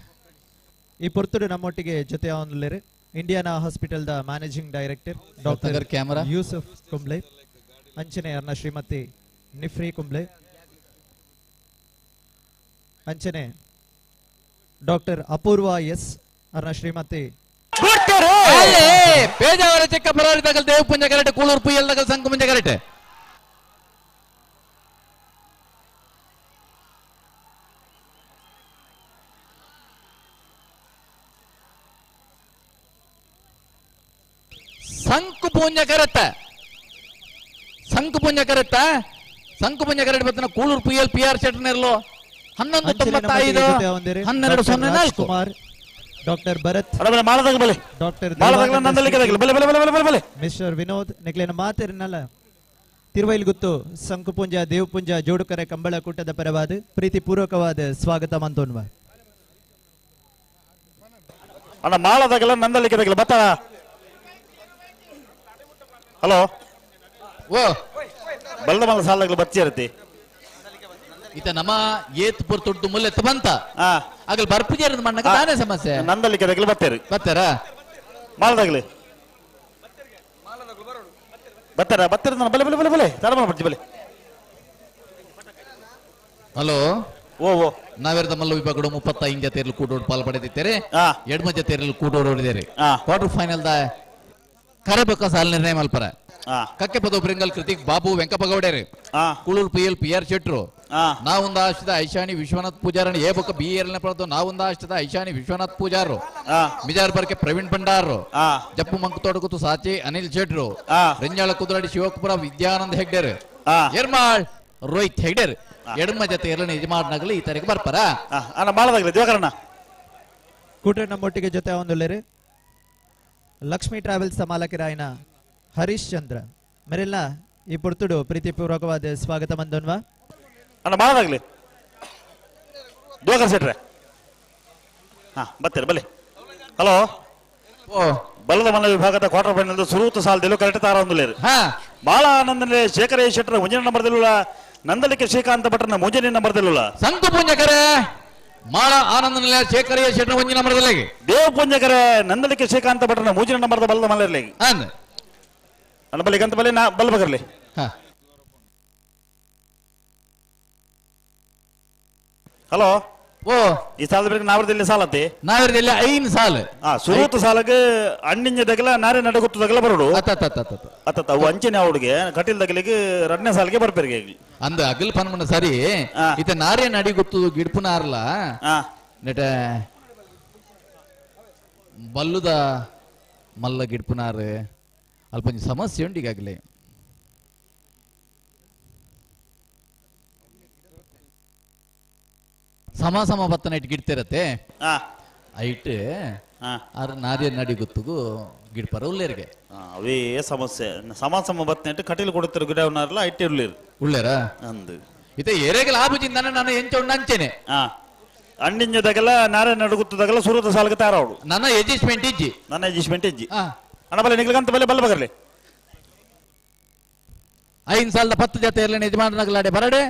ಈ ಪೊರ್ತುಡು ನಮ್ಮೊಟ್ಟಿಗೆ ಜೊತೆ ಅವನುಲ್ಲೇರು Indiana hospital the managing director doctor camera Yusuf Kumble ಅಂಚನೆ ಅರ್ನ ಶ್ರೀಮತಿ ನಿಫ್ರಿ ಕುಂಬ್ಳೆ ಅಂಚನೆ ಡಾಕ್ಟರ್ ಅಪೂರ್ವ ಎಸ್ ಅರ್ನ ಶ್ರೀಮತಿ ಪೇಜಾವರ ಚಿಕ್ಕ ಪರಾರಿ ತಗಲ್ ದೇವ್ ಪುಂಜ ಕರೆಟ್ ಕೂಳೂರು ಪುಯ್ಯಲ್ ತಗಲ್ ಸಂಕು ಪುಂಜ ಕರೆಟ್ ಸಂಕು ಪೂಂಜ ಕರೆತ್ತ ಸಂಕು ಪುಂಜ ಕರೆತ್ತ ಸಂಕು ಪುಂಜ ಕರೆಟ್ ಬತ್ತನ ಕೂಳೂರು ಪುಯ್ಯಲ್ ಪಿ ಆರ್ ಶೆಟ್ಟರ್ನೆರ್ಲೋ 11 95 12 04 Kumar doctor Bharat doctor mister Vinod ನೆಕ್ಲೇನ ಮಾತಿರನಲ್ಲ ತಿರುವೈಲ್ ಗುತ್ತು ಸಂಕುಪುಂಜ ದೇವಪುಂಜ ಜೋಡುಕರೆ ಕಂಬಳ ಕೂಟದ ಪರವಾದ ಪ್ರೀತಿಪೂರ್ವಕವಾದ ಸ್ವಾಗತ ಮಂತೋನ್ವ ಅಣ್ಣ ಮಾಳದಾಗಲ್ಲ ನಂದಲಿಕ್ಕೆ ಬತ್ತ ಹಲೋ ಓ ಬಲ್ದ ಮಲ್ಲ ಸಾಲಗಳು ಬಚ್ಚಿ ಇರತಿ ಈತ ನಮ್ಮ ಏತ್ ಪುರ್ ತುಡ್ದು ಮುಲ್ಲೆತ್ತ ಬಂತ ಆಗಲ್ ಬರ್ಪುಜೇರದ ಮಣ್ಣಗ ತಾನೇ ಸಮಸ್ಯೆ ನಂದಲಿಕ್ಕೆ ದಗಲು ಬತ್ತೇರಿ ಬತ್ತಾರ ಮಾಳದಾಗಲಿ ಬತ್ತಾರ ಬತ್ತಾರ ನಾನು ಬಲೆ ಬಲೆ ಬಲೆ ಬಲೆ ತಾರ ಮಾಡ್ಬಿಡ್ತಿ ಬಲೆ ಹಲೋ ಓ ಓ ನಾವೇರ್ದ ಮಲ್ಲ ವಿಭಾಗಡು 35 ಜತೆಯಲ್ಲಿ ಕೂಟೋಡು ಪಾಲ್ ಪಡೆದಿದ್ದಾರೆ ಎಡ್ಮ ಜತೆಯಲ್ಲಿ ಕೂಟೋಡು ಹೊಡೆದಿದ್ದಾರೆ ಕ್ವಾರ್ಟರ್ ಫೈನಲ್ the ಕರೆಬೇಕ ಸಾಲ್ ನಿರ್ಣಯ ಮಲ್ಪರ ಕಕ್ಕೆ ಪದ ಪ್ರಿಂಗಲ್ Krithik Babu ವೆಂಕಪ್ಪಗೌಡೇರಿ Kulur P L P R ಶೆಟ್ರು ನಾವೊಂದು ಆಶ್ರಿತ ಐಶಾನಿ ವಿಶ್ವನಾಥ್ ಪೂಜಾರಣ ಎ ಬೊಕ್ಕ ಬಿ ಎಲ್ ಪಡೆದು ನಾವೊಂದು ಆಶ್ರಿತ ಐಶಾನಿ ವಿಶ್ವನಾಥ್ ಪೂಜಾರು ಮಿಜಾರ್ ಬರ್ಕೆ ಪ್ರವೀಣ್ ಭಂಡಾರು ಜಪ್ಪು ಮಂಕುತೋಟಗುತ್ತು ಸಾಚಿ ಅನಿಲ್ ಶೆಟ್ರು ರಂಜಾಳ ಕುದುರಾಡಿ ಶಿವಕುಪುರ ವಿದ್ಯಾನಂದ ಹೆಗ್ಡೇರ್ ಎರ್ಮಾಳ್ ರೋಹಿತ್ ಹೆಗ್ಡೇರ್ ಎಡಮ ಜೊತೆ ಎರಡನೇ ಯಜಮಾನಗಲು ಈ ತಾರೀಕು ಬರ್ಪಾರ ಮಾಳದಾಗಲಿ ದಿವಾಕರಣ್ಣ ಕೂಟ ನಮ್ಮೊಟ್ಟಿಗೆ ಜೊತೆ ಒಂದುಲ್ಲೇರು ಲಕ್ಷ್ಮೀ ಟ್ರಾವೆಲ್ಸ್ ಮಾಲಕರಾಯನ ಹರೀಶ್ ಚಂದ್ರ ಮೆರೆಲ್ಲ ಈ ಪುರ್ತುಡು ಪ್ರೀತಿಪೂರ್ವಕವಾದ ಸ್ವಾಗತ ಮಂದನ್ವ ಅಣ್ಣ ಮಾಳದಾಗಲಿ ದಿವಾಕರ್ ಶೆಟ್ರೆ ಹಾ ಬರ್ತೀರ ಬಲೆ ಹಲೋ ಬಲದ ಮಲ್ಲ ವಿಭಾಗದ ಕ್ವಾರ್ಟರ್ ಫೈನಲ್ ಸುರೂತ ಸಾಲದಲ್ಲೂ ಕರೆಕ್ಟ್ ತಾರ ಒಂದುಲೇರು ಬಾಳ ಆನಂದನೆ ಶೇಖರ ಶೆಟ್ಟರ ಮುಂಜಿನ ನಂಬರ್ದಲ್ಲುള്ള ನಂದಲಿಕೆ ಶ್ರೀಕಾಂತ ಭಟ್ರನ ಮುಂಜಾನೆ ನಂಬರ್ದಲ್ಲುള്ള ಸಂತು ಪೂಂಜಕರೇ ಮಾಳ ಆನಂದನಿಲ ಶೇಖರಯ್ಯ ಶೆಟ್ಟರ ಮುಂಜಿನ ನಂಬರ್ದಲ್ಲಿ ದೇವ ಪೂಂಜಕರೇ ನಂದಲಿಕೆ ಶ್ರೀಕಾಂತ ಭಟ್ರನ ಮುಂಜಿನ ನಂಬರ್ದ ಬಲದ ಮಲ್ಲರ್ಲಿ ಅಣ್ಣ ಬಲಿ ಗಂತ ಬಲಿ ನಾ ಬಲ್ ಬಗರ್ಲಿ ಹಲೋ ಓ ಈ ಸಾಲದ ಬೆಳಗ್ಗೆ ನಾವರದಲ್ಲಿ ಸಾಲತ್ತೆ ನಾವರದಲ್ಲಿ ಐನ್ ಸಾಲ ಸುರೂತ ಸಾಲಗೆ ಅಣ್ಣಿಂಜ ದಗಲ ನಾರೆ ನಡಗುತ್ತು ದಗಲ ಬರೋಡು ಅತ್ತ ಅವು ಅಂಚನೆ ಅವಡಿಗೆ ಕಟೀಲ್ ದಗಲಿಗೆ ರಡ್ನೇ ಸಾಲಿಗೆ ಬರ್ಪೇರಿಗೆ ಅಂದ ಅಗಲ್ ಪನ್ಮನ ಸರಿ ಇತ ನಾರೇ ನಡಿಗುತ್ತು ಗಿಡ್ಪುನ ಆರ್ಲ ನೆಟ ಬಲ್ಲುದ ಮಲ್ಲ ಗಿಡ್ಪುನಾರು ಅಲ್ಪ ಒಂಜಿ ಸಮಸ್ಯೆ ಉಂಡು ಈಗಾಗಲೇ. ಸಮ ಸಮ ಬತ್ತನ ಇಟ್ಟು ಗಿಡ್ತಿರತ್ತೆ ಐಟ್ ಆರ್ ನಾರಿಯ ನಡಿ ಗೊತ್ತುಗು ಗಿಡ್ಪರ ಉಲ್ಲೇರಿಗೆ ಅವೇ ಸಮಸ್ಯೆ. ಸಮ ಸಮ ಬತ್ತನ ಇಟ್ಟು ಕಟೀಲು ಕೊಡುತ್ತಾರೆ ಗಿಡವನಾರಲ್ಲ ಐಟ್ ಉಳ್ಳೇರು ಉಳ್ಳೇರಾ ಅಂದು ಇತ್ತೆ ಏರೆಗಲ ಆಬುಜಿಂದಾನೆ ನಾನು ಎಂಚ ಉಂಡು ಅಂಚೆನೆ ಅಂಡಿಂಜದಾಗಲ ನಾರಾಯಣ ನಡುಗುತ್ತದಾಗಲ ಸುರತ ಸಾಲಕ್ಕೆ ತಾರವಡು ನನ್ನ ಅಡ್ಜಸ್ಟ್ಮೆಂಟ್ ಇಜ್ಜಿ ನನ್ನ ಅಡ್ಜಸ್ಟ್ಮೆಂಟ್ ಇಜ್ಜಿ ಅಣ್ಣ ಬಲೆ ನಿಗ್ಲಂತ ಬಲೆ ಬಲ್ಲ ಬಗರ್ಲಿ 5 ಸಾಲದ 10 ಜೊತೆ ಇರಲಿ ಯಜಮಾನನಾಗಲಾಡೆ ಬರಡೆ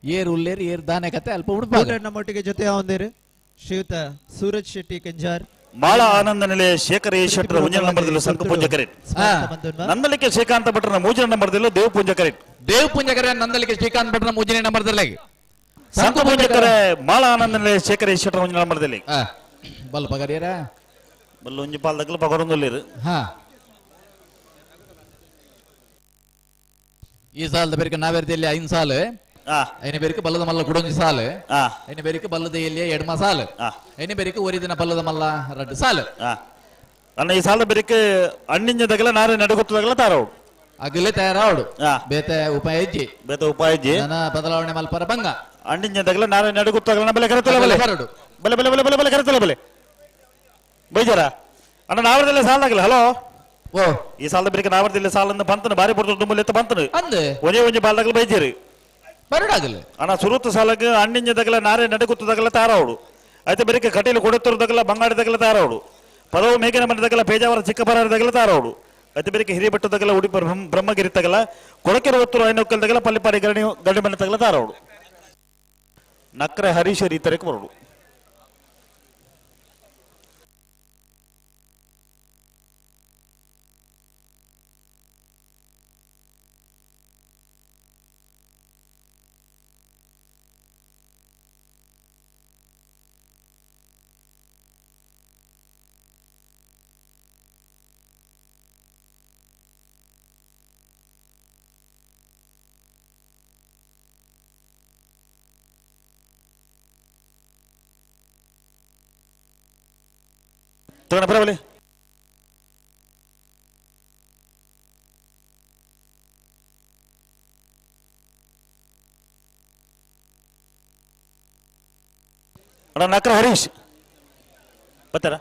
ಏರು ಉಲ್ಲೇರು ಏರು ದಾನೆ ಕತೆ ಅಲ್ಪ ಉಡುಪ ನಮ್ಮೊಟ್ಟಿಗೆ ಜೊತೆ ಹೊಂದಿರು ಶ್ರೀಯುತ ಸೂರಜ್ ಶೆಟ್ಟಿ ಕೆಂಜಾರ್. ಮಾಳ ಆನಂದ ನೆಲೆ ಶೇಖರ ಶೆಟ್ಟರ ಒಂಜನ ನಂಬರ್ದಲ್ಲಿ ಸಂಕ ಪೂಜೆ ಕರೆಟ್. ನಂದಲಿಕೆ ಶ್ರೀಕಾಂತ ಭಟ್ರನ ಮೂಜನ ನಂಬರ್ದಲ್ಲಿ ದೇವ್ ಪೂಜೆ ಕರೆಟ್. ದೇವ್ ಪೂಜೆ ಕರೆ ನಂದಲಿಕೆ ಶ್ರೀಕಾಂತ ಭಟ್ರನ ಮೂಜನೇ ನಂಬರ್ದಲ್ಲಿ ಸಂಕ ಪೂಜೆ ಕರೆ ಮಾಳ ಆನಂದ ನೆಲೆ ಶೇಖರ ಶೆಟ್ಟರ ಒಂಜನ ನಂಬರ್ದಲ್ಲಿ ಬಲ್ಲ ಪಗರಿಯರ ಬಲ್ಲ ಒಂಜಿ ಪಾಲ್ದಕ್ಕಲ ಪಗರೊಂದುಲ್ಲೇರು. ಈ ಸಾಲದ ಬೇರೆ ನಾವೇರ್ದಲ್ಲಿ 5 ಸಾಲು ಐನ ಬೇರಿಕೆ ಬಲ್ಲದ ಮಲ್ಲ ಕುಡೊಂಜಿ ಸಾಲು ಐನ ಬೇರಿಕೆ ಬಲ್ಲದ ಎಲ್ಲಿಯ ಎಡ್ಮ ಸಾಲು ಐನ ಬೇರಿಕೆ ಒರಿದಿನ ಬಲ್ಲದ ಮಲ್ಲ ರಡ್ಡು ಸಾಲು. ಅಣ್ಣ ಈ ಸಾಲ ಬೇರಿಕೆ ಅಣ್ಣಿಂಜದಾಗಲ ನಾರೇ ನಡುಗುತ್ತದಾಗಲ ತಾರವಡು ಅಗಲೇ ತಯಾರಾವಡು ಬೇತೆ ಉಪಾಯ ಇಜ್ಜಿ ಬೇತೆ ಉಪಾಯ ಇಜ್ಜಿ ನನ್ನ ಬದಲಾವಣೆ ಮಲ್ಪರ ಬಂಗ ಅಣ್ಣಿಂಜದಾಗಲ ನಾರೇ ನಡುಗುತ್ತದಾಗಲ ಬಲೆ ಕರೆತಲ ಬಲೆ ಬರಡು ಬಲೆ ಬಲೆ ಬಲೆ ಬಲೆ ಬಲೆ ಕರೆತಲ ಬಲೆ ಬೈಜಾರ ಅಣ್ಣ ನಾವರದಲ್ಲೇ ಸಾಲದಾಗಲ. ಹಲೋ ಓ ಈ ಸಾಲದ ಬೇರಿಕೆ ನಾವರದಲ್ಲಿ ಸಾಲನ್ನು ಬಂತನು ಬಾರಿ ಪಡ್ತು ತುಂಬಲೆತ್ತ ಬಂತನು ಅಂದೆ ಒಂದೇ ಒಂಜಿ ಬಾಲ್ದಾಗಲ ಬೈಜೇರಿ ಬರಡಾಗಲ್ಲ ಅಣ್ಣ ಸುರುತ್ತ ಸಾಲಕ್ಕೆ ಅಣ್ಣಿಂಜದಾಗಲ ನಾರೇ ನಡುಗುತ್ತದಾಗಲ ತಾರವಡು అయితే ಬೆರಿಕೆ ಕಟೀಲು ಕೊಡುತ್ತಿರೋದಗಲ ಬಂಗಾಡಿದಾಗಲ ತಾರವಡು ಪದವು ಮೇಘನ ಮನೆದಾಗಲ ಪೇಜಾವರ ಚಿಕ್ಕಬರಾರದಾಗಲ ತಾರವಡು అయితే ಬೆರಿಕೆ ಹಿರಿಯಬೆಟ್ಟದಾಗಲ ಉಡುಪಿ ಬ್ರಹ್ಮಗಿರಿ ತಗಲ ಕೊಡಕೆರೆ ಒತ್ತೂರು ಐನೊಕ್ಕಲ್ದಾಗಲ ಪಲ್ಲಿಪಾಡಿ ಗರಣಿ ಗಂಡಿ ಮನೆ ತಗಲ ತಾರವಡು ನಕ್ರೆ ಹರೀಶರ್ ಈ ತರಕ್ಕೆ ಬರೋಡು. ತಗೋಣ ಬರಬಲಿ ಅಣ್ಣ ನಕ್ರ ಹರೀಶ್ ಬರ್ತಾರ.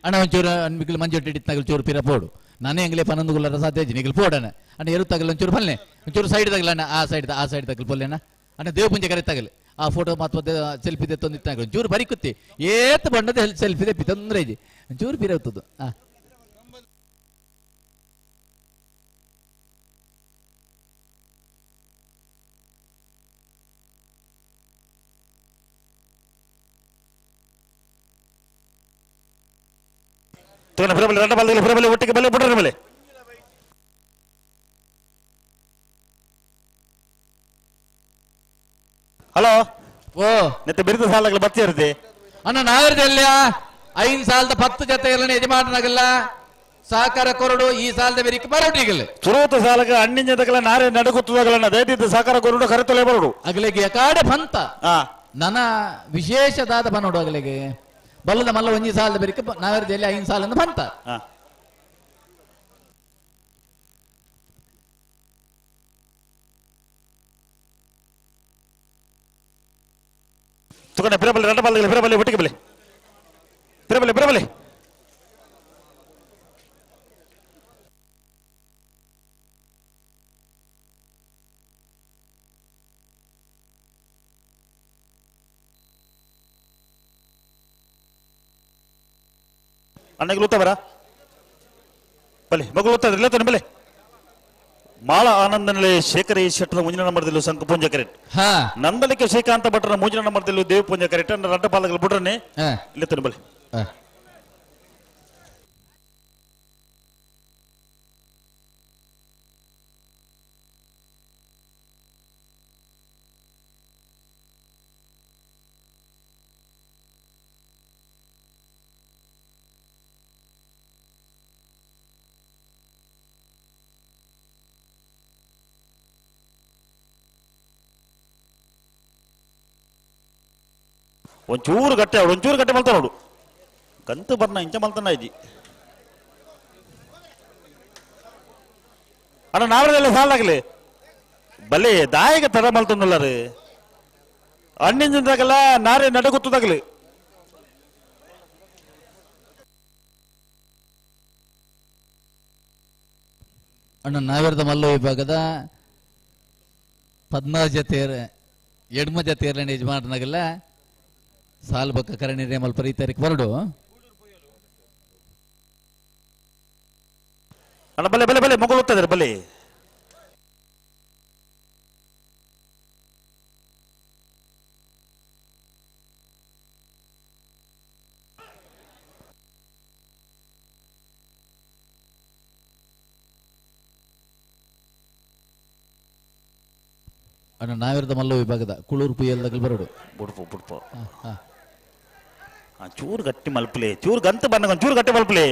ಅಣ್ಣ ಒಂಚೂರು ಮಿಗಿಲು ಮಂಜೊಟ್ಟಿ ಇಟ್ಟಿನಾಗಲು ಚೂರು ಪಿರ ಪೋಡು ನಾನೇ ಎಂಗ್ಲೇ ಪನ್ನೊಂದು ಗುಲ್ಲರ ಸಾಧ್ಯ ನಿಗಲು ಪೋಡಣ ಅಣ್ಣ ಎರು ತಗಲು ಒಂಚೂರು ಪಲ್ಲೆ ಒಂಚೂರು ಸೈಡ್ ತಗಲ ಅಣ್ಣ ಆ ಸೈಡ್ ಆ ಸೈಡ್ ತಗಲು ಪೊಲ್ಲೆಣ್ಣ ಅಣ್ಣ ದೇವ ಪುಂಜೆ ಕರೆ ತಗಲು ಆ ಫೋಟೋ ಮಾತ್ರ ಸೆಲ್ಫಿ ತೊಂದಿತ್ತಾಗಲು ಒಂಚೂರು ಬರಿ ಕುತ್ತಿ ಏತ್ ಬಣ್ಣದ ಸೆಲ್ಫಿ ತೆಪ್ಪಿ ತೊಂದರೆ ಇಜ್ಜಿ ಒಂಚೂರು ಪಿರ ಹೋಗ್ತದ್ದು. ಬರಬಲೆ ರಡ್ಡ ಬಾಲ್ದಲ್ಲಿ ಬರಬಲೆ ಒಟ್ಟಿಗೆ ಬಲೆ ಬಿಡ್ರಿ ಬಲೆ ಹಲೋ ಓ ನೆತ್ತೆ ಬಿರುದು ಸಾಲಗಳು ಬರ್ತಿರುತ್ತೆ ಅಣ್ಣ ನಾಗರದಲ್ಲ 5 ಸಾಲದ 10 ಜೊತೆ ಎಲ್ಲ ಯಜಮಾನನಾಗಲ್ಲ ಸಹಕಾರ ಕೊರಡು ಈ ಸಾಲದ ಬೇರಿಕೆ ಬರೋಟಿಗಲ್ಲ ಸುರೂತ ಸಾಲಗ ಅಣ್ಣಿಂಜದಗಲ ನಾರೇ ನಡುಗುತ್ತದಾಗಲಣ್ಣ ದಯದಿದ್ದ ಸಹಕಾರ ಕೊರಡು ಕರೆತೊಲೆ ಬರೋಡು ಅಗಲಿಗೆ ಕಾಡೆ ಪಂತ ನನ್ನ ವಿಶೇಷದಾದ ಬನ್ನೋಡು ಅಗಲಿಗೆ ಬಲ್ಲದ ಮಲ್ಲ ಒಂಜಿ ಸಾಲದ ಬೇರಿಕೆ ನಾಗರದಲ್ಲಿ 5 ಸಾಲ ಬಂತ. ತಗೊಂಡೆ ಬಿರಬಲೆ ರಡ್ಡ ಬಾಲ್ದಲ್ಲಿ ಬಿರಬಲೆ ಒಟ್ಟಿಗೆ ಬಲೆ ಬಿರಬಲೆ ಬಿರಬಲೆ ಅಣ್ಣಗೆ ಬರ ಬಲೆ ಮಗಳು ಓದ್ತಾ ಇಲ್ಲ ಬಲೆ ಮಾಳ ಆನಂದನಲ್ಲಿ ಶೇಖರ ಈ ಶೆಟ್ಟರ ಮುಂಜಿನ ನಂಬರ್ದಲ್ಲಿ ಸಂಕ ಪೂಂಜ ಕರೆಟ್ ನಂದಲಿಕೆ ಶ್ರೀಕಾಂತ ಭಟ್ರನ ಮುಂಜಿನ ನಂಬರ್ದಲ್ಲಿ ದೇವ ಪೂಂಜ ಕರೆಟ್ ಅಣ್ಣ ರಡ್ಡ ಪಾಲಗಳು ಬಿಡ್ರನೆ ಇಲ್ಲ ತನ್ನ ಬಲೆ. ಒಂಚೂರು ಗಟ್ಟಿ ಅವಳು ಒಂಚೂರು ಗಟ್ಟಿ ಮಲ್ತ ನೋಡು ಕಂತು ಬರ್ನ ಇಂಚ ಮಲ್ತನ ಇಜ್ಜಿ ಅಣ್ಣ ನಾವರೆಲ್ಲ ಸಾಲಾಗಲಿ ಬಲೆ ದಾಯಕ ತಡ ಮಲ್ತೊಂದುಲ್ಲರು ಅಣ್ಣಿಂದಾಗಲ್ಲ ನಾರೇ ನಡಗುತ್ತದಾಗಲಿ ಅಣ್ಣ ನಾವೇರ್ದ ಮಲ್ಲ ವಿಭಾಗದ ಪದ್ಮರಾಜ ತೇರ್ ಎಡ್ಮ ಜತೇರ್ಲಂಡ ಯಜಮಾನನಾಗಲ್ಲ ಸಾಲ್ ಬಕ್ಕ ಕರಣಿ ರೇಮಲ್ ಪರಿ ತಾರೀಕು ಬರಡು. ಅಣ್ಣ ಬಲೆ ಬಲೆ ಬಲೆ ಮಗಳು ಓದ್ತಾ ಬಲೆ. ಅಣ್ಣ ನಾವೇರ್ದ ಮಲ್ಲ ವಿಭಾಗದ ಕುಳೂರು ಪುಯ್ಯಲ್ದಾಗಲ್ ಬರಡು. ಬುಡ್ಪು ಬುಡ್ಪು ಚೂರು ಗಟ್ಟಿ ಮಲ್ಪಲೆ ಚೂರು ಗಂತ ಬಂದಾಗ ಚೂರು ಗಟ್ಟಿ ಮಲ್ಪಲೆ.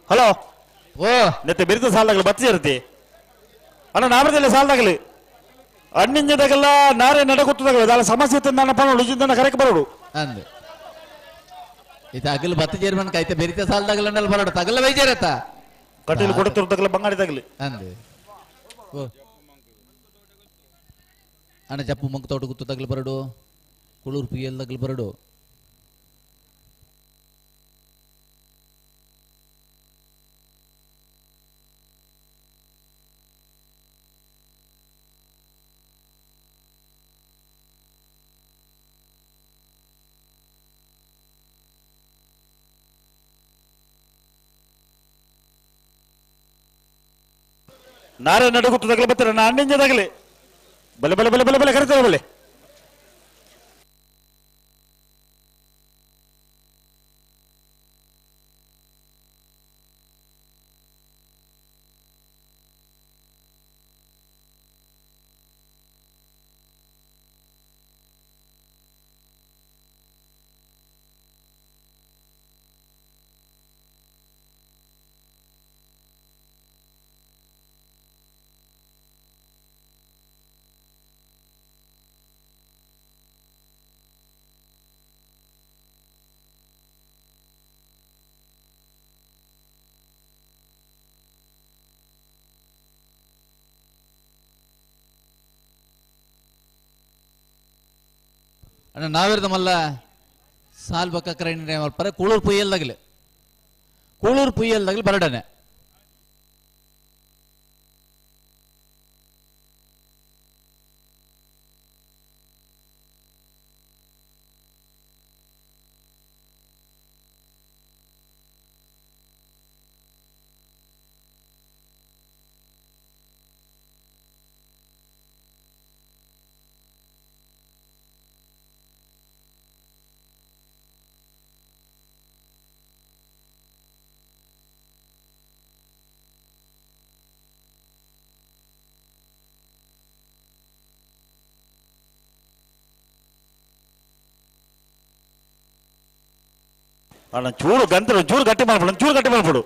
ಹಲೋ ಓ ನೆತ್ತೆ ಬಿರುದು ಸಾಲದಾಗಲಿ ಬತ್ತಿ ಇರುತ್ತೆ ಅಣ್ಣ ನಾವರದಲ್ಲ ಸಾಲದಾಗಲಿ ಅಣ್ಣಿಂಜದಾಗಲ್ಲ ನಾರೇ ನಡಗುತ್ತದಾಗಲಿ ದಾಲ ಸಮಸ್ಯೆ ಇತ್ತು ನನ್ನ ಪಣ ಉಳಿಜಿಂದ ಕರೆಕ್ ಬರೋಡು ಅಂದೆ ಇದು ಅಗಲ್ ಬತ್ತ ಜೇರ್ಮನ್ ಕೈತೆ ಬೆರಿತ ಸಾಲದಾಗಲ್ಲ ಅಂಡಲ್ ಬರೋಡು ತಗಲ ಬೇಜಾರತ್ತ ಕಟೀಲ್ ಕೊಡುತ್ತಿರ್ತಗಲ್ಲ ಬಂಗಾಡಿ ತಗಲಿ ಅಂದೆ ಓ ಅಣ್ಣ ಜಪ್ಪು ಮಂಕ್ ತೋಟ ಗುತ್ತು ತಗಲು ಬರಡು ಕುಳೂರು ಪಿಯಲ್ ತಗಲು ಬರಡು. ನಾರೇ ನಡುಗುತ್ತು ತಗಲಿ ಬರ್ತಾರೆ ನಾ ಅಣ್ಣಿಂಜ ತಗಲಿ ಬಲೆ ಬಲೆ ಬಲೆ ಬಲೆ ಬಲೆ ಕರಿತಾರೆ ಬಲೆ. ಅಣ್ಣ ನಾವೇರ್ದ ಮಲ್ಲ ಸಾಲ್ ಬಕ್ಕ ಕರಣಿ ಮಲ್ಪರ ಕೂಳೂರು ಪುಯ್ಯಲ್ದಾಗಲಿ ಕೂಳೂರು ಪುಯ್ಯಲ್ದಾಗಲಿ ಬರಡನೆ. ಅಣ್ಣ ಚೂರು ಗಂತ ಚೂರು ಗಟ್ಟಿ ಮಾಡ್ಬಿಡು ಚೂರು ಗಟ್ಟಿ ಮಾಡ್ಬಿಡು.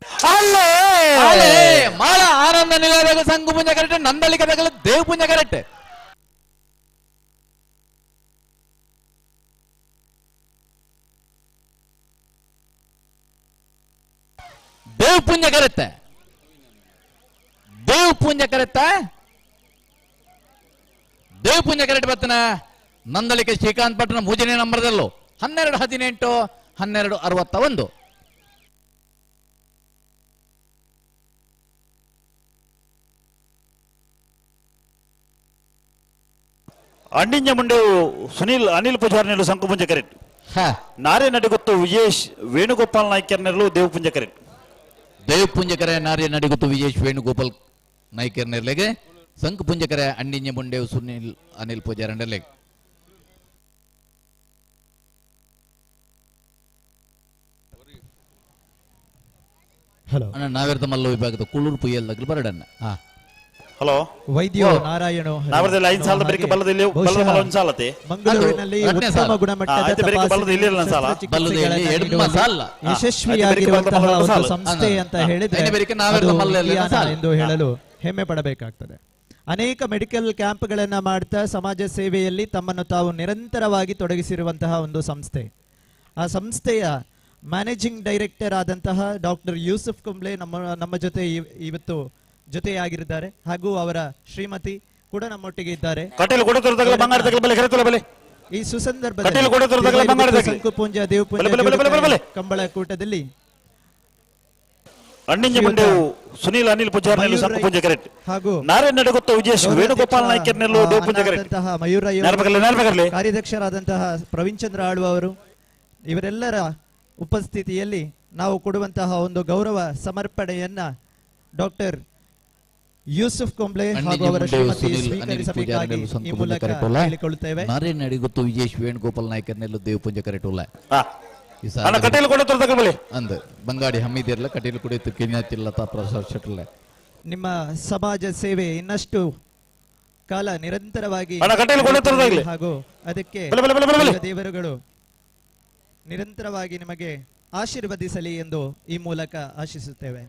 ಅಲ್ಲೇ ಮಾಳ ಆನಂದ ನಿಲಯದಾಗ ಸಂಗು ಪುಂಜ ಕರೆಕ್ಟ್ ನಂದಳಿಕ ತಗಲ ದೇವ್ ಪುಂಜ ಕರೆಕ್ಟ್ ದೇವ್ ಪುಂಜ ಕರೆಕ್ಟ್ ದೇವ್ ಪುಂಜ ಕರೆಕ್ಟ್ ದೇವ್ ಪುಂಜ ಕರೆಕ್ಟ್ ಬತ್ತನ ನಂದಳಿಕೆ ಶ್ರೀಕಾಂತ್ ಭಟ್ನ ಮೂಜನೇ ನಂಬರ್ದಲ್ಲೂ 12 18 12 61. ಅಂಡಿಂಜ ಮುಂಡೆವು ಸುನೀಲ್ ಅನಿಲ್ ಪೂಜಾರ್ನೆಲು ಸಂಕುಪುಂಜ ಕರೆಕ್ಟ್. ನಾರೇ ನಡಿಗೊತ್ತು ವಿಜೇಶ್ ವೇಣುಗೋಪಾಲ್ ನಾಯ್ಕರ್ನೆಲು ದೇವಪುಂಜ ಕರೆಕ್ಟ್. ದೇವಪುಂಜಕರೆ ನಾರೇ ನಡಿಗೊತ್ತು ವಿಜೇಶ್ ವೇಣುಗೋಪಾಲ್ ನಾಯ್ಕರ್ನೆರ್ಲೆಗೆ ಸಂಕುಪುಂಜಕರೆ ಅಂಡಿಂಜ ಮುಂಡೆವು ಸುನೀಲ್ ಅನಿಲ್ ಪೂಜಾರ್ನೆರ್ಲೆಗೆ. ಹಲೋ ಅಣ್ಣ ನಾವೇರ್ದ ಮಲ್ಲ ವಿಭಾಗದ ಕುಳ್ಳೂರು ಪುಯ್ಯಲ್ ಬರಡಣ್ಣ. ಹಾ ಹಲೋ ವೈದ್ಯ ನಾರಾಯಣ ಮಂಗಳೂರಿನಲ್ಲಿ ಉತ್ತಮ ಗುಣಮಟ್ಟದ ಯಶಸ್ವಿಯಾಗಿರುವಂತಹ ಒಂದು ಸಂಸ್ಥೆ ಅಂತ ಹೇಳಿದ್ರೆ ಎಂದು ಹೇಳಲು ಹೆಮ್ಮೆ ಪಡಬೇಕಾಗ್ತದೆ. ಅನೇಕ ಮೆಡಿಕಲ್ ಕ್ಯಾಂಪ್ಗಳನ್ನ ಮಾಡ್ತಾ ಸಮಾಜ ಸೇವೆಯಲ್ಲಿ ತಮ್ಮನ್ನು ತಾವು ನಿರಂತರವಾಗಿ ತೊಡಗಿಸಿರುವಂತಹ ಒಂದು ಸಂಸ್ಥೆ. ಆ ಸಂಸ್ಥೆಯ ಮ್ಯಾನೇಜಿಂಗ್ ಡೈರೆಕ್ಟರ್ ಆದಂತಹ ಡಾಕ್ಟರ್ ಯೂಸುಫ್ ಕುಂಬ್ಳೆ ನಮ್ಮ ಜೊತೆ ಇವತ್ತು ಜೊತೆಯಾಗಿದ್ದಾರೆ ಹಾಗೂ ಅವರ ಶ್ರೀಮತಿ ಕೂಡ ನಮ್ಮೊಟ್ಟಿಗೆ ಇದ್ದಾರೆ. ಈ ಸುಸಂದರ್ಭದಲ್ಲಿ ಸಂಕುಪುಂಜ ದೇವಪುಂಜ ಕಂಬಳ ಕೂಟದಲ್ಲಿ ಸುನೀಲ್ ಅನಿಲ್ ಪೂಜಾರ್ನೆಲು ಸಂಕುಪುಂಜ ಕರೆಕ್ಟ್ ಹಾಗೂ ವೇಣುಗೋಪಾಲ್ ನಾಯ್ಕರ್ನೆಲು ದೇವಪುಂಜ ಕರೆಕ್ಟ್ ಮಯೂರ ಕಾರ್ಯಾಧ್ಯಕ್ಷರಾದಂತಹ ಪ್ರವೀಣ್ ಚಂದ್ರ ಆಳ್ವ ಅವರು ಇವರೆಲ್ಲರ ಉಪಸ್ಥಿತಿಯಲ್ಲಿ ನಾವು ಕೊಡುವಂತಹ ಒಂದು ಗೌರವ ಸಮರ್ಪಣೆಯನ್ನ ಡಾಕ್ಟರ್ ಯೂಸುಫ್ ಕೊಂಬ್ಳೆ ಹಾಗೂ ಅವರ ಶ್ರೀಮತಿ ಸ್ವೀಕರಿಸಬೇಕಾಗಿ ಈ ಮೂಲಕ ಹೇಳಿಕೊಳ್ಳುತ್ತೇವೆ. ನಾರೇನಡಿಗೊತ್ತು ವಿಜೇಶ್ ವೇಣುಗೋಪಾಲ್ ನಾಯ್ಕರ್ನೆಲ್ಲು ದೇವಪುಂಜ ಕರೆಟೋಲ ಅಂದ ಬಂಗಾಡಿ ಹಮ್ಮಿದಿರಲ್ಲ ಕಟೀಲು ಕುಡಿಯುತ್ತ ಕಿನ್ಯಾತಿಲ್ಲ ಪ್ರಸಾದ್ ಶೆಟ್ಟರ್ಲೆ. ನಿಮ್ಮ ಸಮಾಜ ಸೇವೆ ಇನ್ನಷ್ಟು ಕಾಲ ನಿರಂತರವಾಗಿ ಹಾಗೂ ಅದಕ್ಕೆ ದೇವರುಗಳು ನಿರಂತರವಾಗಿ ನಿಮಗೆ ಆಶೀರ್ವದಿಸಲಿ ಎಂದು ಈ ಮೂಲಕ ಆಶಿಸುತ್ತೇವೆ.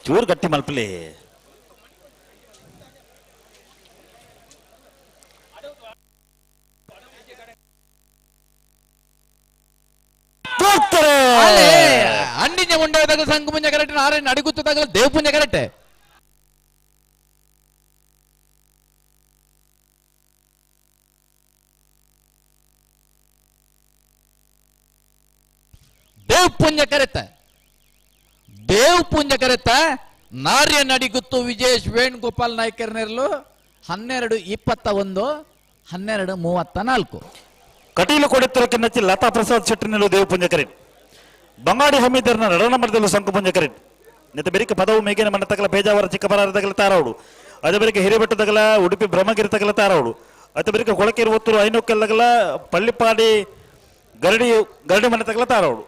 ಚೂರು ಗಟ್ಟಿ ಮಲ್ಪಲಿ. ಅಂಡಿಂಜ ಮುಂಡೆ ಸಂಕುಪುಂಜ ಕರೆಕ್ಟ್ ನಾರೇ ನಡಿಗುತ್ತದಾಗಲ ದೇವಪುಂಜ ಕರೆಕ್ಟ್. ದೇವಪುಂಜ ಕರೆಕ್ಟ್ ದೇವಪುಂಜ ಕರೆತ ನಾರ್ಯ ನಡಿಗುತ್ತು ವಿಜೇಶ್ ವೇಣುಗೋಪಾಲ್ ನಾಯ್ಕರ್ನೆರ್ಲು 12 21 12 34. ಕಟೀಲು ಕೊಡುತ್ತಿರಕ್ಕಿನ್ನಚ್ಚಿ ಲತಾ ಪ್ರಸಾದ್ ಶೆಟ್ಟಿನೆಲು ದೇವಪುಂಜ ಕರೆಕ್ಟ್. ಬಂಗಾಡಿ ಹಮೀದರ್ನ ನಡನಮರದಲ್ಲೂ ಸಂಕುಪುಂಜ ಕರೆಕ್ಟ್. ನೆತ್ತ ಬೆರಿಕೆ ಪದವು ಮೇಗಿನ ಮನ ತಗಲ ಪೇಜಾವರ ಚಿಕ್ಕಬರಾರ ತಗಲ ತಾರೌಡು. ಅದೇ ಬೆರಿಕೆ ಹಿರೇಬೆಟ್ಟು ತಗಲ ಉಡುಪಿ ಬ್ರಹ್ಮಗಿರಿ ತಗಲ ತಾರೌಡು. ಅದೇ ಬೆರಿಕೆ ಕೊಳಕೇರು ಒತ್ತೂರು ಐನೋಕೆಲ್ ತಗಲ ಪಳ್ಳಿಪಾಡಿ ಗರಡಿ ಗರಡಿ ಮನೆ ತಗಲ ತಾರೌಡು.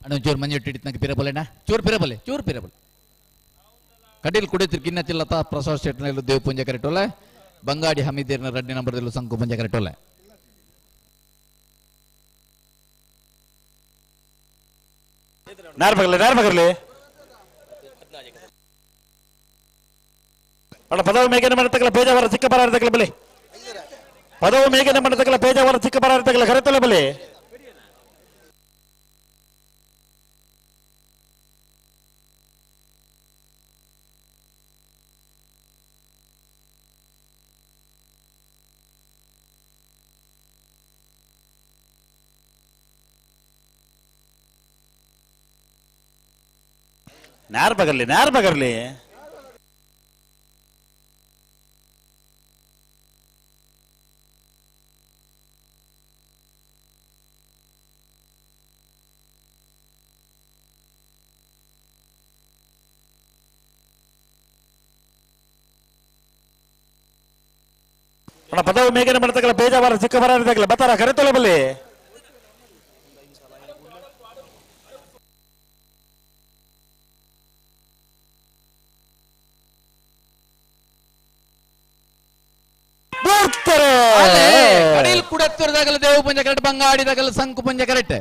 ಅಣ್ಣ ಚೂರು ಮಂಜು ಇಟ್ಟಿಟ್ಟು ಪಿರಬಲೆಣ್ಣ ಚೂರು ಪಿರಬಲೆ ಚೂರು ಪಿರಬಲೆ. ಕಟೀಲ್ ಕುಡಿತಿರ್ ಕಿನ್ನಚಿಲ್ಲತಾ ಪ್ರಸಾದ್ ಶೆಟ್ಟಿನಲ್ಲೂ ದೇವಪುಂಜ ಕರೆಟೋಲೆ ಬಂಗಾಡಿ ಹಮೀದೇರ್ನ ರಡ್ಡಿ ನಂಬರ್ದಲ್ಲೂ ಸಂಕುಪುಂಜ ಕರೆಟೋಲೆ. ನಾರ್ಬಗರ್ಲಿ ನಾರ್ಬಗರ್ಲಿ ಅಣ್ಣ ಪದವು ಮೇಘನ ಮನೆ ತಗಲ ಪೇಜಾವರ ಚಿಕ್ಕಬರಾರ ತಗಲ ಬಲೆ. ಪದವು ಮೇಘನ ಮನೆ ತಗಲ ಪೇಜಾವರ ಚಿಕ್ಕಬರಾರ ತಗಲ ಕರೆತೊಲೆ ಬಲೆ. ನ್ಯಾರ್ ಬಗರ್ಲಿ ನ್ಯಾರ್ ಬಗರ್ಲಿ. ಅಣ್ಣ ಪದವು ಮೇಘನ ಮಾಡ್ತಕ್ಕಲ್ಲ ಬೇಜಾವರ ಚಿಕ್ಕ ಬರ ಬತ್ತಾರ ಕರೆತೊಲೆ ಬಲ್ಲಿ. ಕೊಡೆತ್ತೂರದಾಗಲ ದೇವು ಪುಂಜ ಕರೆಕ್ಟ್, ಬಂಗಾಡಿದಾಗಲ ಸಂಕು ಪುಂಜ ಕರೆಕ್ಟ್.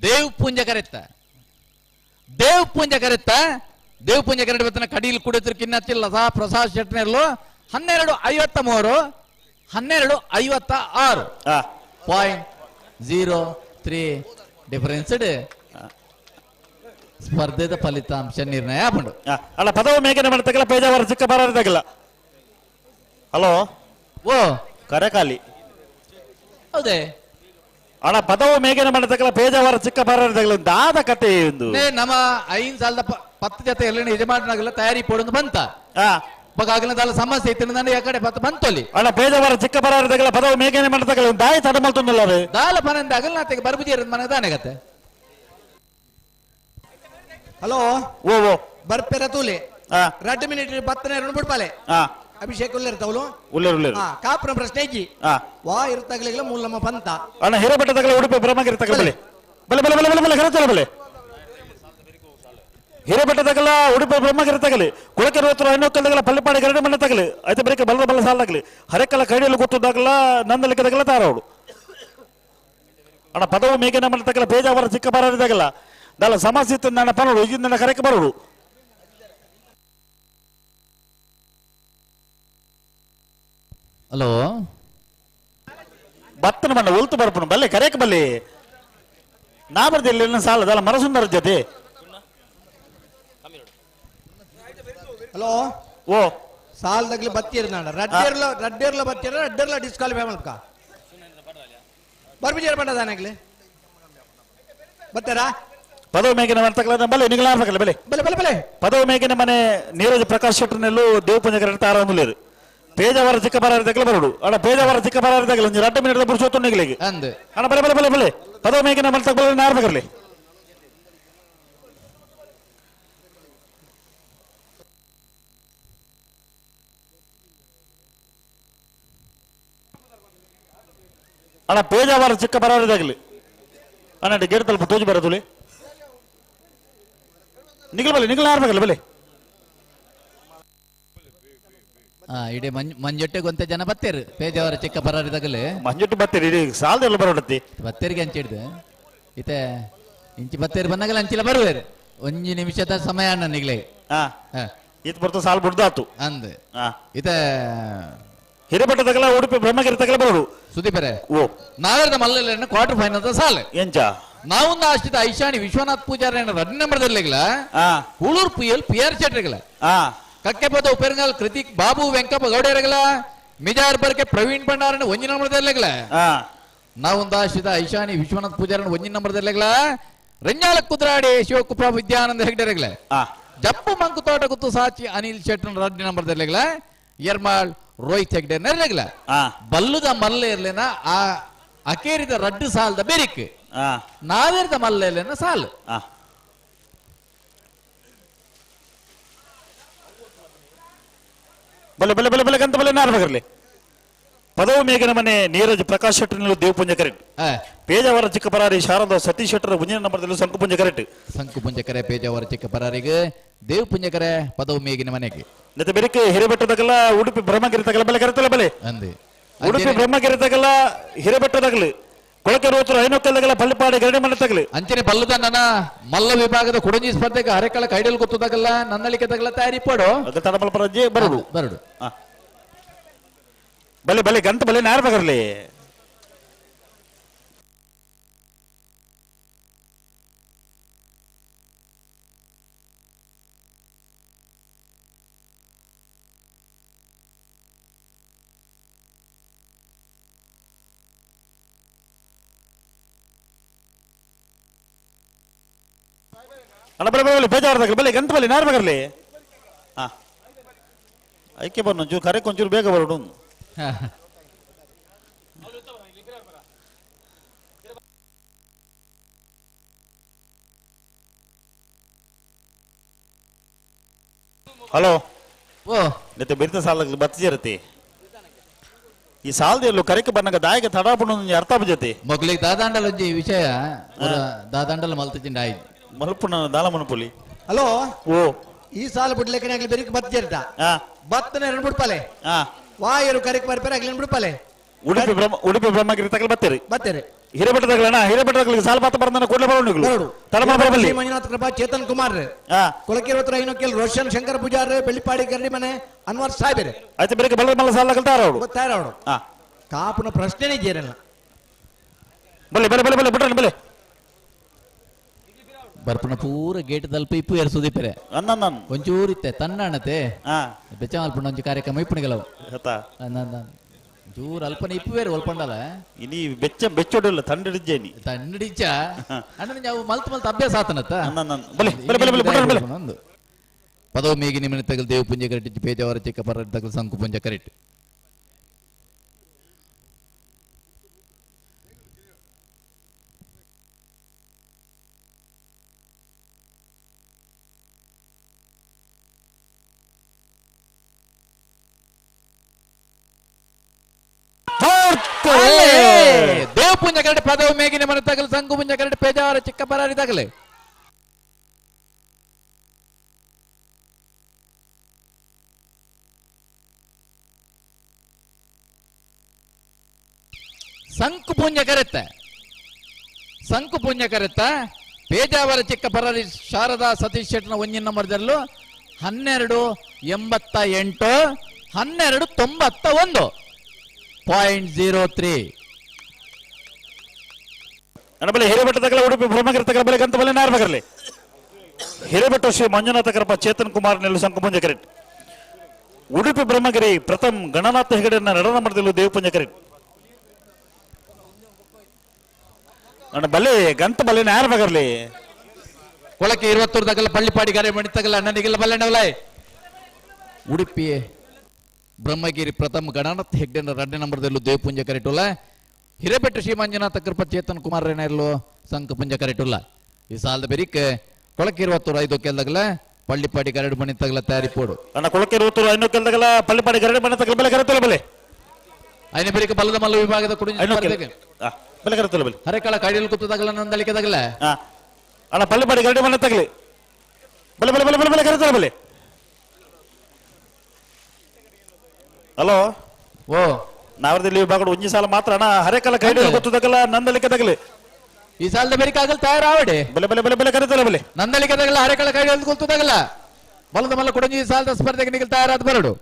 ದೇವ್ ಪುಂಜ ಕರೆತ್ತ, ದೇವ್ ಪುಂಜ ಕರೆತ್ತ, ದೇವ್ ಪುಂಜ ಕರೆಕ್ಟ್ ಬತ್ತನ ಕಡೀಲ್ ಕುಡಿದ್ರು ಕಿನ್ನತ್ತಿಲ್ಲ ಸಾ ಪ್ರಸಾದ್ ಶೆಟ್ನರ್ಲು 12:53 12:56 0.03 ಡಿಫರೆನ್ಸ್ ಸ್ಪರ್ಧೆದ ಫಲಿತಾಂಶ ನಿರ್ಣಯ ಆಪುಂಡು. ಅಲ್ಲ ಪದವು ಮೇಘನೆ ಮಾಡ್ತಕ್ಕಲ್ಲ ಪೇಜಾವರ ಚಿಕ್ಕ ಬರಾರದಾಗಲ್ಲ. ಹಲೋ ಓ ಕರೆಕಾಲಿ ಹೌದೇ ಅಣ್ಣ ಪದವು ಮೇಘನೆ ಮಾಡ್ತಕ್ಕಲ್ಲ ಪೇಜಾವರ ಚಿಕ್ಕ ಬರಾರದಾಗಲ್ಲ ದಾದ ಕತೆ ಒಂದು ನಮ್ಮ 5 ಸಾಲದ 10 ಜೊತೆ ಎಲ್ಲ ಯಜಮಾನನಾಗಲ್ಲ ತಯಾರಿ ಪೋಡೊಂದು ಬಂತ ಆಗಲಿನ ಸಮಸ್ಯೆ ಇತ್ತು ನಾನು ಆ ಕಡೆ ಪತ್ತ ಬಂತೊಲ್ಲಿ. ಅಣ್ಣ ಪೇಜಾವರ ಚಿಕ್ಕ ಬರಾರದಾಗಲ್ಲ ಪದವು ಮೇಘನೆ ಮಾಡ್ತಕ್ಕಲ್ಲ ದಾಯಿ ತಡ ಮಲ್ತೊಂದಲ್ಲ ದಾಲ ಪನಂದ ಆಗಲ್ಲ ನಾತೆಗೆ ಬರ್ಬುಜಿ ಮನೆ ದಾನೆಗತ್ತೆ. ಹಲೋ ಓ ಓ ಬರ್ಪೆರ ತೂಲೆ ರಡ್ಡು ಮಿನಿಟ್ ಬತ್ತನೆ ಬಿಡ್ಪಾಲೆ ಅಭಿಷೇಕ್ ಉಲ್ಲೇರ್ ತವಲು ಉಲ್ಲೇರು ಉಲ್ಲೇರು ಕಾಪುನ ಪ್ರಶ್ನೆ ಇಜ್ಜಿ ವಾ ಇರ್ತಗಲಿಲ್ಲ ಮೂಲಮ್ಮ ಪಂತ. ಅಣ್ಣ ಹಿರೇಬೆಟ್ಟದಾಗಲ ಉಡುಪಿ ಬ್ರಹ್ಮಗಿರಿ ತಗಲ ಬಲೆ ಬಲೆ ಬಲೆ ಬಲೆ ಬಲೆ ಕರೆತಲ್ಲ ಬಲೆ ಹಿರೇಬೆಟ್ಟದಾಗಲ ಉಡುಪಿ ಬ್ರಹ್ಮಗಿರಿ ತಗಲಿ ಕುಳಕೆರೆ ಹತ್ರ ಐನೋಕ್ಕಲ್ದಾಗಲ ಪಲ್ಲಿಪಾಡಿ ಗರಡಿ ಮನೆ ತಗಲಿ ಐತೆ ಬರೀಕೆ ಬಲ್ಲ ಬಲ್ಲ ಸಾಲಾಗಲಿ ಹರೆಕಲ ಕೈಡಿಯಲ್ಲಿ ಗೊತ್ತದಾಗಲ ನಂದಲಿಕ್ಕದಾಗಲ ತಾರವಡು. ಅಣ್ಣ ಪದವು ಮೇಘನ ಮನೆ ತಗಲ ಬೇಜಾವರ ಚಿಕ್ಕ ಬರಾರಿದಾಗಲ್ಲ ದಲ್ಲ ಸಮಸ್ಯೆ ಇತ್ತು ನನ್ನ ಪನೋಡು ಈಗಿಂದ ಕರೆಕ್ಕೆ ಬರೋಡು. ಹಲೋ ಬತ್ತನ ಬಣ್ಣ ಉಲ್ತು ಬರ್ಪುನು ಬಲ್ಲೆ ಕರೆಯಕ್ಕೆ ಬಲ್ಲೆ ನಾ ಬರ್ದಿಲ್ಲ ಸಾಲದಲ್ಲ ಮರಸುಂದರ ಜೊತೆ. ಹಲೋ ಓ ಸಾಲದಾಗ್ಲಿ ಬತ್ತೀರ ನಾಡ ರಡ್ಡೇರ್ಲ ರಡ್ಡೇರ್ಲ ಬತ್ತೀರ ರಡ್ಡೇರ್ಲ ಡಿಸ್ಕ್ವಾಲಿಫೈ ಮಲ್ಕ ಬರ್ಬಿಜೇರ್ ಬಣ್ಣ ದಾನಾಗ್ಲಿ ಬತ್ತಾರಾ ಪದವು ಮೇಗಿನ ಮನೆ ತಕಲ ಬಲೆ ನಿಗಲಾರ್ಬೇಕಲ್ಲ ಬಲೆ ಬಲೆ ಬಲೆ ಬಲೆ ಪದವು ಮೇಗಿನ ಮನೆ ನೀರಜ್ ಪ್ರಕಾಶ್ ಶೆಟ್ಟರ್ನೆಲ್ಲು ದೇವಪುಂಜ ಕರೆಕ್ಟ್ ತಾರಮುಲೇರು ಪೇಜಾವರ ಚಿಕ್ಕ ಬರಾರಿದಾಗಲ ಬರೋಡು. ಅಣ್ಣ ಪೇಜಾವರ ಚಿಕ್ಕ ಬರಾರಿದಾಗಲ ಒಂದು 2 ಮಿನಿಟ್ ಪುರುಷೋತ್ತಮ ನಿಗಲಿಗೆ ಅಣ್ಣ ಬಲೆ ಬಲೆ ಬಲೆ ಬಲೆ ಪದವು ಮೇಗಿನ ಮನೆ ತಕಲ ನಾರ್ಬೇಕಲ್ಲಿ. ಅಣ್ಣ ಪೇಜಾವರ ಚಿಕ್ಕ ಬರಾರಿದಾಗಲಿ ಅಣ್ಣ ಗೇಟ್ ತಲುಪ ತೋಜು ಬರೋದುಲಿ ನಿಗಲ್ ಬಲೆ ನಿಗಲ್ ನಾರ್ಬೇಕಲ್ಲ ಬಲೆ. ಇಡೀ ಮಂಜೊಟ್ಟೆ ಗೊಂತೆ ಜನ ಬತ್ತೇರು ಪೇಜಾವರ ಚಿಕ್ಕ ಬರಾರಿದಾಗಲೇ ಮಂಜೊಟ್ಟೆ ಬತ್ತೇರಿ ಇಡೀ ಸಾಲದೆಲ್ಲ ಬರೋಡತ್ತಿ ಬತ್ತೇರಿಗೆ ಹಂಚಿಡ್ದು ಇತ್ತೆ ಇಂಚಿ ಬತ್ತೇರು ಬಂದಾಗಲ ಅಂಚಿಲ ಬರುವೇರು ಒಂಜಿ ನಿಮಿಷದ ಸಮಯ ಅಣ್ಣ ನಿಗ್ಲೆ ಇತ್ ಬರ್ತ ಸಾಲ್ ಬಿಡ್ದಾತು ಅಂದ್ ಇತ್ತೆ ಹಿರೇಬೆಟ್ಟದಾಗಲ ಉಡುಪಿ ಬ್ರಹ್ಮಗಿರಿ ತಗಲ ಬರೋಡು ಸುದೀಪರೇ ಓ ನಾವೇರ್ದ ಮಲ್ಲ ಕ್ವಾರ್ಟರ್ ಫೈನಲ್ ಸಾಲ ಎಂಚ ನಾವೊಂದು ಆಶ್ರಿತ ಐಶಾಣಿ ವಿಶ್ವನಾಥ್ ಪೂಜಾರಿ 2 ನಂಬರ್ದಲ್ಲಿಗಲ Kuloor P L P R ಶೆಟ್ಟರ್ಗಲ ಕಕ್ಕೆಪದ ಉಪೆರಂಗಾಲ್ ಕೃತಿಕ್ ಬಾಬು ವೆಂಕಪ್ಪ ಗೌಡರಗಲ ಮಿಜಾರ್ ಬರ್ಕೆ ಪ್ರವೀಣ್ ಭಂಡಾರನ 1 ನಂಬರ್ದಲ್ಲಿಗಲ ನಾವೊಂದು ಆಶ್ರಿತ ಐಶಾಣಿ ವಿಶ್ವನಾಥ್ ಪೂಜಾರನ 1 ನಂಬರ್ದಲ್ಲಿಗಲ ರಂಜಾಲ ಕುದ್ರಾಡಿ ಶಿವಕುಪ್ಪ ವಿದ್ಯಾನಂದ ಹೆಗ್ಡೆರಗಲ ಜಪ್ಪು ಮಂಕು ತೋಟ ಗುತ್ತು ಸಾಚಿ ಅನಿಲ್ ಶೆಟ್ಟರ್ 2 ನಂಬರ್ದಲ್ಲಿಗಲ ಯರ್ಮಾಳ್ ರೋಹಿತ್ ಹೆಗ್ಡೆ ನೆರಗಲ ಬಲ್ಲುದ ಮಲ್ಲ ಇರ್ಲೇನ ಆ ಅಕೇರಿದ ರಡ್ಡು ಸಾಲದ ಬೆರಿಕ್ ನಾವೇರ್ದ ಮಲ್ಲ ಇರ್ಲೇನ ಸಾಲು. ಬಲೆ ಬಲೆ ಬಲೆ ಬಲೆ ಗಂತ ಬಲೆ ನಾರ್ಬೇಕರ್ಲಿ ಪದವು ಮೇಘನ ಮನೆ ನೀರಜ್ ಪ್ರಕಾಶ್ ಶೆಟ್ಟರ್ನಲ್ಲಿ ದೇವಪುಂಜ ಕರೆಕ್ಟ್ ಪೇಜಾವರ ಚಿಕ್ಕ ಪರಾರಿ ಶಾರದಾ ಸತೀಶ್ ಶೆಟ್ಟರ್ ಮುಂದಿನ ನಂಬರ್ದಲ್ಲಿ ಸಂಕುಪುಂಜ ಕರೆಕ್ಟ್ ಸಂಕುಪುಂಜ ಕರೆ ಪೇಜಾವರ ಚಿಕ್ಕ ಪರಾರಿಗೆ ದೇವಪುಂಜ ಕರೆ ಪದವು ಮೇಗಿನ ಮನೆಗೆ ಮತ್ತೆ ಬೆರಿಕೆ ಹಿರೇಬೆಟ್ಟದಾಗಲ್ಲ ಉಡುಪಿ ಬ್ರಹ್ಮಗಿರಿ ತಗಲ ಬಲೆ ಕರೆತಲ್ಲ ಬಲೆ ಅಂದೆ ಉಡುಪಿ ಬ್ರಹ್ಮಗಿರಿ ತಗಲ ಹಿರೇಬೆಟ್ಟದಾಗಲಿ ಕೊಳಕೆರೆ ಹತ್ರ ಐನೋಕ್ಕಲ್ದಾಗಲ ಪಳ್ಳಿಪಾಡಿ ಗರಡಿ ಮನೆ ತಗಲಿ ಅಂಚನೆ ಬಲ್ಲದ ನನ್ನ ಮಲ್ಲ ವಿಭಾಗದ ಕೊಡಂಜಿ ಸ್ಪರ್ಧೆಗೆ ಹರೆಕಳ ಕೈಡಲ್ ಗೊತ್ತದಾಗಲ್ಲ ನನ್ನಳಿಕೆ ತಗಲ ತಯಾರಿ ಪಡು ತಡಮಲ್ಪರಜ್ಜಿ ಬರಡು ಬರಡು ಬಲೆ ಬಲೆ ಗಂತ ಬಲೆ ನಾರ್ಬೇಕರ್ಲಿ ಅಣ್ಣ ಬಲೆ ಬಲೆ ಬೇಜಾರ್ದಾಗಲಿ ಬಲೆ ಗಂತ ಬಲೆ ನಾರ್ಬೇಕರ್ಲಿ ಹಾ ಐಕೆ ಬರ್ ಒಂಚೂರು ಕರೆಕ್ ಒಂಚೂರು ಬೇಗ ಬರೋಡು. ಹಲೋ ಓ ಮತ್ತೆ ಬಿರ್ತ ಸಾಲ ಬತ್ತಿರತಿ ಈ ಸಾಲದಲ್ಲೂ ಕರೆಕ್ ಬನ್ನಗ ದಾಯಕ ತಡಾಪುಣ ಅರ್ಥ ಜೊತೆ ಮೊಗಲಿಗೆ ದಾದಾಂಡಲ ಒಂಜಿ ವಿಷಯ ದಾದಾಂಡಲ ಮಲ್ತಿಂಡ ಆಯ್ತು ಮಲ್ಪುನ ದಾಲ ಮನಪುಲಿ. ಹಲೋ ಓ ಈ ಸಾಲ ಬಿಡ್ಲಿಕ್ಕೆ ಆಗ್ಲಿ ಬೆರಿಕ್ ಬತ್ ಜೇರ್ದ ಬತ್ತನ ಎರಡು ಬಿಡ್ಪಾಲೆ ವಾಯರು ಕರೆಕ್ ಬರ್ಪಾರೆ ಆಗ್ಲಿ ಬಿಡ್ಪಾಲೆ. ಉಡುಪಿ ಬ್ರಹ್ಮ ಉಡುಪಿ ಬ್ರಹ್ಮಗಿರಿ ತಗಲ್ ಬತ್ತೀರಿ ಬತ್ತೀರಿ ಹಿರೇಬೆಟ್ಟ ತಗಲಣ್ಣ ಹಿರೇಬೆಟ್ಟ ತಗಲಿಗೆ ಸಾಲ ಪಾತ ಬರಂದನ ಕೂಡಲೇ ಬರೋಣ ತಡಮ ಬರಬಲ್ಲಿ. ಮಂಜುನಾಥ್ ಕೃಪಾ ಚೇತನ್ ಕುಮಾರ್ ಕೊಳಕಿರೋತ್ರ ಐನೋಕೆಲ್ ರೋಷನ್ ಶಂಕರ್ ಪೂಜಾರ್ ಬೆಳ್ಳಿಪಾಡಿ ಕರಡಿ ಮನೆ ಅನ್ವರ್ ಸಾಹೇಬ್ ಆಯ್ತು ಬೆಳಿಗ್ಗೆ ಬಲ್ಲ ಮಲ್ಲ ಸಾಲ ತಯಾರವಡು ತಯಾರವಡು ಕಾಪುನ ಪ್ರಶ್ನೆನೇ ಜೇರಲ್ಲ. ಬಲ್ಲೆ ಬಲ್ಲೆ ಬಲ್ಲೆ ಬಲ್ಲೆ ಬಿಟ್ರೆ ಬಲ್ಲೆ ಬರ್ಪಣ ಪೂರ ಗೇಟ್ ತಲುಪ ಇಪ್ಪು ಎರಡು ಸುದೀಪರೆ ಒಂಚೂರು ಇತ್ತೆ ತನ್ನ ಅಣ್ಣತೆ ಬೆಚ್ಚ ಮಲ್ಪುಣ ಒಂಜಿ ಕಾರ್ಯಕ್ರಮ ಇಪ್ಪುಣಿಗೆಲವು ಒಂಚೂರು ಅಲ್ಪನ ಇಪ್ಪು ಬೇರೆ ಒಲ್ಪಂಡಲ ಇನಿ ಬೆಚ್ಚ ಬೆಚ್ಚೊಡಲ್ಲ ತಂಡಿಡಿಜ್ಜೇನಿ ತಂಡಿಡಿಚ್ಚ ಅಣ್ಣ ನಾವು ಮಲ್ತ್ ಮಲ್ತ್ ಅಭ್ಯಾಸ ಆತನತ್ತ ಬಲೆ ಬಲೆ ಬಲೆ ಬಲೆ ಬಲೆ ಒಂದು ಪದವು ಮೇಗಿ ನಿಮ್ಮನೆ ತಗಲ್ ದೇವ ಪುಂಜ ಕರೆಟ್ ಪೇಜಾವರ ಚಿಕ್ಕ ಪರ ತಗಲ್ ಸಂಕು ಪುಂಜ ಕರೆಟ್ ದೇವ ಪುಂಜ ಕರಡು ಪದವು ಮೇಗಿನ ಮನೆ ತಗಲು ಸಂಗು ಪುಂಜ ಕರಡು ಪೇಜಾವರ ಚಿಕ್ಕ ಪರಾರಿ ತಗಲೆ ಸಂಕು ಪುಂಜ ಕರೆತ್ತ ಸಂಕು ಪುಂಜ ಕರೆತ್ತ ಪೇಜಾವರ ಚಿಕ್ಕ ಪರಾರಿ ಶಾರದಾ ಸತೀಶ್ ಶೆಟ್ನ ಒಂಜಿನ ನಂಬರ್ದಲ್ಲೂ 12 88 12 91.03. ಅಣಬಲೆ ಹಿರೇಬೆಟ್ಟ ತಗಲ ಉಡುಪಿ ಬ್ರಹ್ಮಗಿರಿ ತಗಲ ಬಲೆ ಗಂತ ಬಲೆ ನಾರ್ ಬಗರ್ಲಿ ಹಿರೇಬೆಟ್ಟ ಶ್ರೀ ಮಂಜುನಾಥ ಕರಪ ಚೇತನ್ ಕುಮಾರ್ ನೆಲ್ಲು ಸಂಕುಪುಂಜ ಕರೆಟ್ ಉಡುಪಿ ಬ್ರಹ್ಮಗಿರಿ ಪ್ರಥಮ್ ಗಣನಾಥ ಹೆಗಡೆಯನ್ನ ನಡನ ಮರದಲ್ಲೂ ದೇವಪುಂಜ ಕರೆಟ್ ಅಣ್ಣ ಬಲೆ ಗಂತ ಬಲೆ ನಾರ್ ಬಗರ್ಲಿ ಕೊಳಕೆ 20 ತಗಲ ಪಳ್ಳಿಪಾಡಿ ಗಾರೆ ಮಣಿ ತಗಲ ಅಣ್ಣನಿಗೆಲ್ಲ ಬಲ್ಲೆಣ್ಣವಲೈ ಉಡುಪಿ ಬ್ರಹ್ಮಗಿರಿ ಪ್ರಥಮ ಗಣನಾಥ ಹೆಗ್ಡೆ ಎರಡನೇ ನಂಬರ್ದಲ್ಲೂ ದೇವಪುಂಜ ಕರೆಟುಲ್ಲ ಹಿರೇಬೆಟ್ಟ ಶ್ರೀ ಮಂಜುನಾಥ ಕೃಪ ಚೇತನ್ ಕುಮಾರ್ ರೇಣೆರ್ಲು ಸಂಕಪುಂಜ ಕರೆಟುಲ್ಲ ಈ ಸಾಲದ ಬೆರಿಕ್ ಕೊಳಕೆ 25 ಕೆಲ್ದಗಲ ಪಳ್ಳಿಪಾಡಿ ಗರಡು ಮಣಿ ತಗಲ ತಯಾರಿ ಪೋಡು ಅಣ್ಣ ಕೊಳಕೆ 25 ಕೆಲ್ದಗಲ ಪಳ್ಳಿಪಾಡಿ ಗರಡು ಮಣಿ ತಗಲ ಬಲೆ ಕರೆತುಲ್ಲ ಬಲೆ ಐನ ಬೆರಿಕ್ ಬಲ್ಲದ ಮಲ್ಲ ವಿಭಾಗದ ಕುಡಿಂಜ ಬಲೆ ಕರೆತುಲ್ಲ ಬಲೆ ಹರೆಕಳ ಕಡಿಯಲು ಕುತ್ತದಗಲ ನಂದಳಿಕೆ ತಗಲ ಅಣ್ಣ ಪಳ್ಳಿಪಾಡಿ ಗರಡು ಮಣಿ ತಗಲಿ ಬಲೆ ಬಲೆ ಬಲೆ ಬಲೆ ಬಲೆ ಕರೆತುಲ್ಲ ಬಲೆ. ಹಲೋ ಓ ನಾವರದಲ್ಲಿ ವಿಭಾಗ ಒಂಜಿ ಸಾಲ ಮಾತ್ರ ಅಣ್ಣ ಹರೆಕಲ ಕೈಡಿ ಗೊತ್ತದಗಲ ನಂದಲಿಕೆ ತಗಲಿ ಈ ಸಾಲದ ಬೆರಿಕಾಗಲ್ ತಯಾರಾವಡೆ ಬಲೆ ಬಲೆ ಬಲೆ ಬಲೆ ಕರೆತಲ್ಲ ಬಲೆ ನಂದಲಿಕೆ ತಗಲ ಹರೆಕಳ ಕೈಡಿ ಗೊತ್ತದಗಲ ಬಲದ ಮಲ್ಲ ಕೊಡಂಜಿ ಈ ಸಾಲದ ಸ್ಪರ್ಧೆಗೆ ನಿಗಲ್ ತಯಾರಾದ ಬರಡು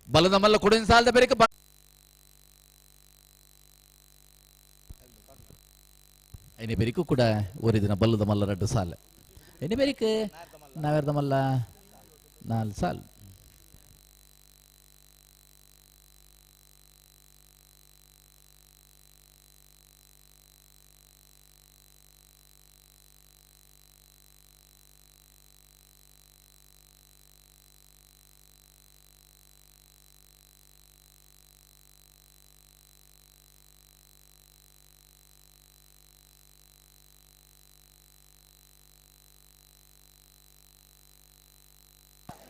ಬಲದ ಮಲ್ಲ ಕೊಡಂಜಿ ಸಾಲದ ಬೆರಿಕ ಐನೆ ಬೆರಿಕು ಕೂಡ ಓರಿದಿನ ಬಲ್ಲದ ಮಲ್ಲ ರಡ್ಡು ಸಾಲ ಎಣ್ಣೆ ಬೇರಿಕ್ ನಾವೆರ್ದ ಮಲ್ಲ 4 ಸಾಲ್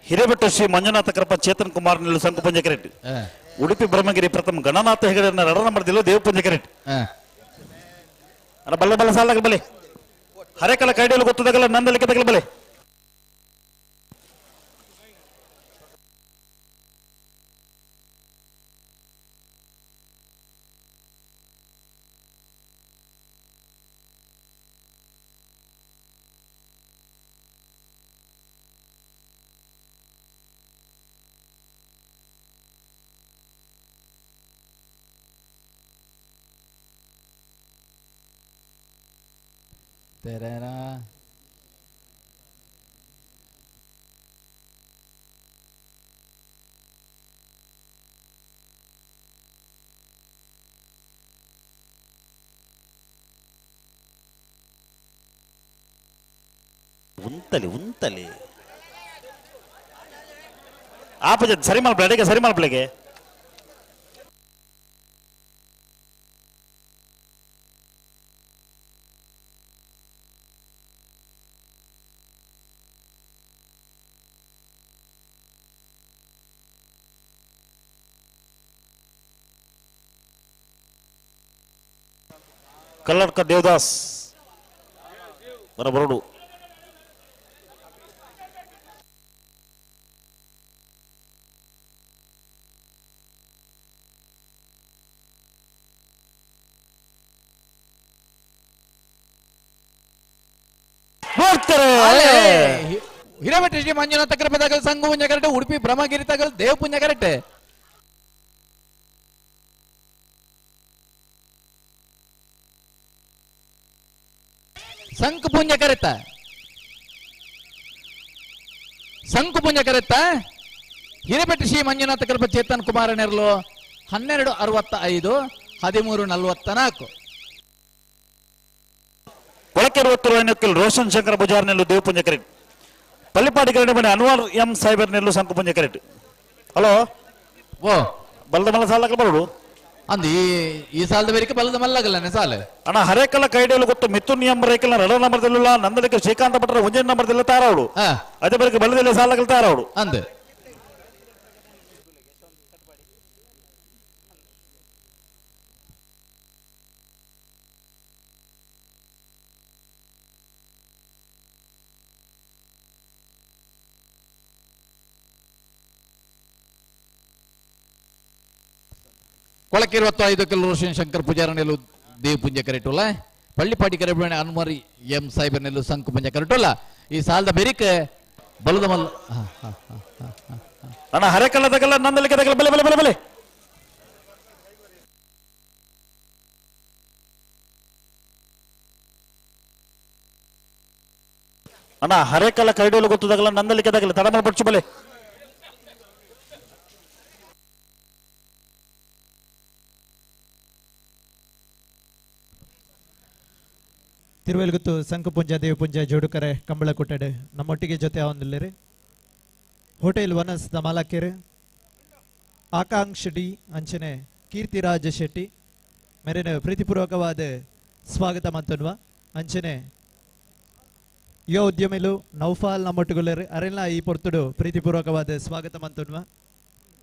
ಹಿರೇಬೆಟ್ಟ ಶ್ರೀ ಮಂಜುನಾಥ ಕೃಪ ಚೇತನ್ ಕುಮಾರ್ ನೆಲ್ಲು ಸಂಕುಪುಂಜ ಕರೆಟ್ ಉಡುಪಿ ಬ್ರಹ್ಮಗಿರಿ ಪ್ರಥಮ ಗಣನಾಥ ಹೆಗಡೆಯನ್ನ ನಡನ ಮರದಿಲ್ಲ ದೇವಪುಂಜ ಕರೆಟ್ ಅಣ್ಣ ಬಲ್ಲೆ ಬಲ್ಲ ಸಾಲ ಬಲೆ ಹರೆಕಲ ಕೈಡಿಯಲು ಗೊತ್ತದಗಲ ನಂದಲಿಕೆ ತಗಲ ಬಲೆ ತೆರೇರಾ ಉಂತಲಿ ಉಂತಲಿ ಆಪಜ ಸರಿ ಮಲ್ಪಲೆ ಅಡಿಗೆ ಸರಿ ಮಲ್ಪಲೆಗೆ Kalladka Devdas ಬರಬರಡು. ಹಿರೇಮಠ ಶ್ರೀ ಮಂಜುನಾಥ ಕೃಪದಾಗಲ್ ಸಂಘ ಪುಂಜ ಕರೆಕ್ಟ್, ಉಡುಪಿ ಬ್ರಹ್ಮಗಿರಿ ತಗಲ್ ದೇವ ಪುಂಜ ಕರೆಕ್ಟ್. ಸಂಕು ಪುಂಜ ಕರೆತ, ಸಂಕು ಪುಂಜ ಕರೆತ. ಹಿರೇಪೆಟ್ಟ ಶ್ರೀ ಮಂಜುನಾಥ ಕೃಪ ಚೇತನ್ ಕುಮಾರ ನೆರಳು 12:65 13:44. ಕೊಳಕೆರುವತ್ತರು ರೋಷನ್ ಶಂಕರ ಪೂಜಾರ್ ನೆಲ್ಲು ದೇವಪುಂಜ ಕರೆಕ್ಟ್. ಪಲ್ಲಿಪಾಡಿ ಕರೆಕ್ಟ್ ಮನೆ ಅನ್ವರ್ ಎಂ ಸಾಹೇಬರ್ ನೆಲ್ಲು ಸಂಕುಪುಂಜ ಕರೆಕ್ಟ್. ಹಲೋ ಓ ಬಲದ ಮಲ್ಲ ಸಾಲಕ್ಕೆ ಬರೋಡು ಅಂದ್ ಈ ಸಾಲದ ಬೇರೆ ಬಲದ ಮಲ್ಲಾಗಲ್ಲ ಸಾಲ. ಅಣ್ಣ ಹರೇಕಲ್ಲ ಕೈಡಿಯಲು ಗೊತ್ತು ಮಿಥುನ್ ಎಂ ರೇಕಲ್ ರಡ ನಂಬರ್ದಲ್ಲ ನಂದಲಿಕ್ಕೆ ಶ್ರೀಕಾಂತ ಭಟ್ರ ಒಂದೇ ನಂಬರ್ದಲ್ಲ ತಾರವಳು. ಅದೇ ಬಳಿಕ ಬಲದಲ್ಲಿ ಸಾಲಗಳು ತಾರವಳು ಅಂದ್. ಕೊಳಕ್ಕೆ 25 ಕಿಲೋ ರೋಷನ್ ಶಂಕರ್ ಪೂಜಾರ ನೆಲ್ಲು ದೇವ ಪುಂಜ ಕರೆಟುಲ್ಲ. ಪಳ್ಳಿಪಾಡಿ ಕರೆಬಣೆ ಅನ್ವರ್ ಎಂ ಸಾಹೇಬರ್ ನೆಲ್ಲು ಸಂಕು ಪುಂಜ ಕರೆಟುಲ್ಲ. ಈ ಸಾಲದ ಬೆರಿಕ ಬಲದ ಮಲ್ಲ. ಅಣ್ಣ ಹರೇಕಲ್ಲ ತಗಲ್ಲ ನಂದಲಿಕ್ಕೆ ತಗಲ್ಲ ಬಲೆ ಬಲೆ ಬಲೆ ಬಲೆ. ಅಣ್ಣ ಹರೇಕಲ್ಲ ಕೈಡೋಲು ಗೊತ್ತು ತಗಲ್ಲ ನಂದಲಿಕ್ಕೆ ತಗಲ್ಲ ತಡಮಲ್ ಪಡ್ಚು ಬಲೆ. ತಿರುವೆಲ್ಗುತ್ತು ಸಂಕುಪುಂಜ ದೇವಪುಂಜ ಜೋಡುಕರೆ ಕಂಬಳ ಕೊಟ್ಟಡೆ ನಮ್ಮೊಟ್ಟಿಗೆ ಜೊತೆ ಹೊಂದಿಲ್ಲರಿ. ಹೋಟೆಲ್ ವನಸ್ the ಮಾಲಕರು ಆಕಾಂಕ್ಷ ಡಿ ಅಂಚನೆ ಕೀರ್ತಿರಾಜ ಶೆಟ್ಟಿ ಮೇರೆನ ಪ್ರೀತಿಪೂರ್ವಕವಾದ ಸ್ವಾಗತ ಮಂತನ್ವ. ಅಂಚನೆ ಯುವ ಉದ್ಯಮಿಲು ನೌಫಾಲ್ ನಮ್ಮೊಟ್ಟುಗುಲ್ಲರು ಅರೆಲ್ಲ ಈ ಪೊರ್ತುಡು ಪ್ರೀತಿಪೂರ್ವಕವಾದ ಸ್ವಾಗತ ಮಂತನ್ವ.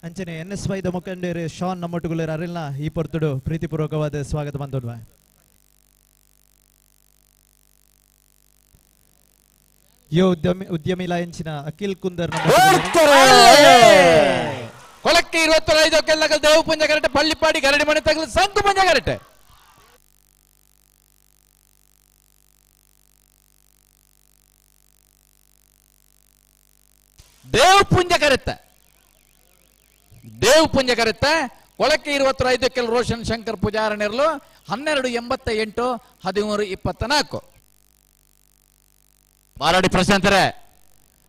ಅಂಚನೆ N S Y the ಮುಖಂಡರು ಶಾನ್ ನಮ್ಮೊಟ್ಟುಗುಲ್ಲರು ಅರೆಲ್ಲ ಈ ಪೊರ್ತುಡು ಪ್ರೀತಿಪೂರ್ವಕವಾದ ಸ್ವಾಗತ ಮಂತನ್ವ. ಯುವ ಉದ್ಯಮಿ ಲಯನ್ಸಿನ ಅಖಿಲ್ ಕುಂದರ್ ಕೊಳಕ್ಕೆ 25 ಕೆಲ್ಲಗಲ್ ದೇವಪುಂಜ ಕರೆಕ್ಟ್. ಪಳ್ಳಿಪಾಡಿ ಗರಡಿ ಮನೆ ತಗಲು ಸಂಕು ಪುಂಜ ಕರೆಕ್ಟ್. ದೇವಪುಂಜ ಕರೆತ್ತ, ದೇವಪುಂಜ ಕರೆತ್ತ. ಕೊಳಕ್ಕೆ 25 ಕೆಲ್ ರೋಷನ್ ಶಂಕರ್ ಪೂಜಾರ ನೆರಳು 12:88 13:24. ಮಾರಾಡಿ ಪ್ರಶಾಂತರೇ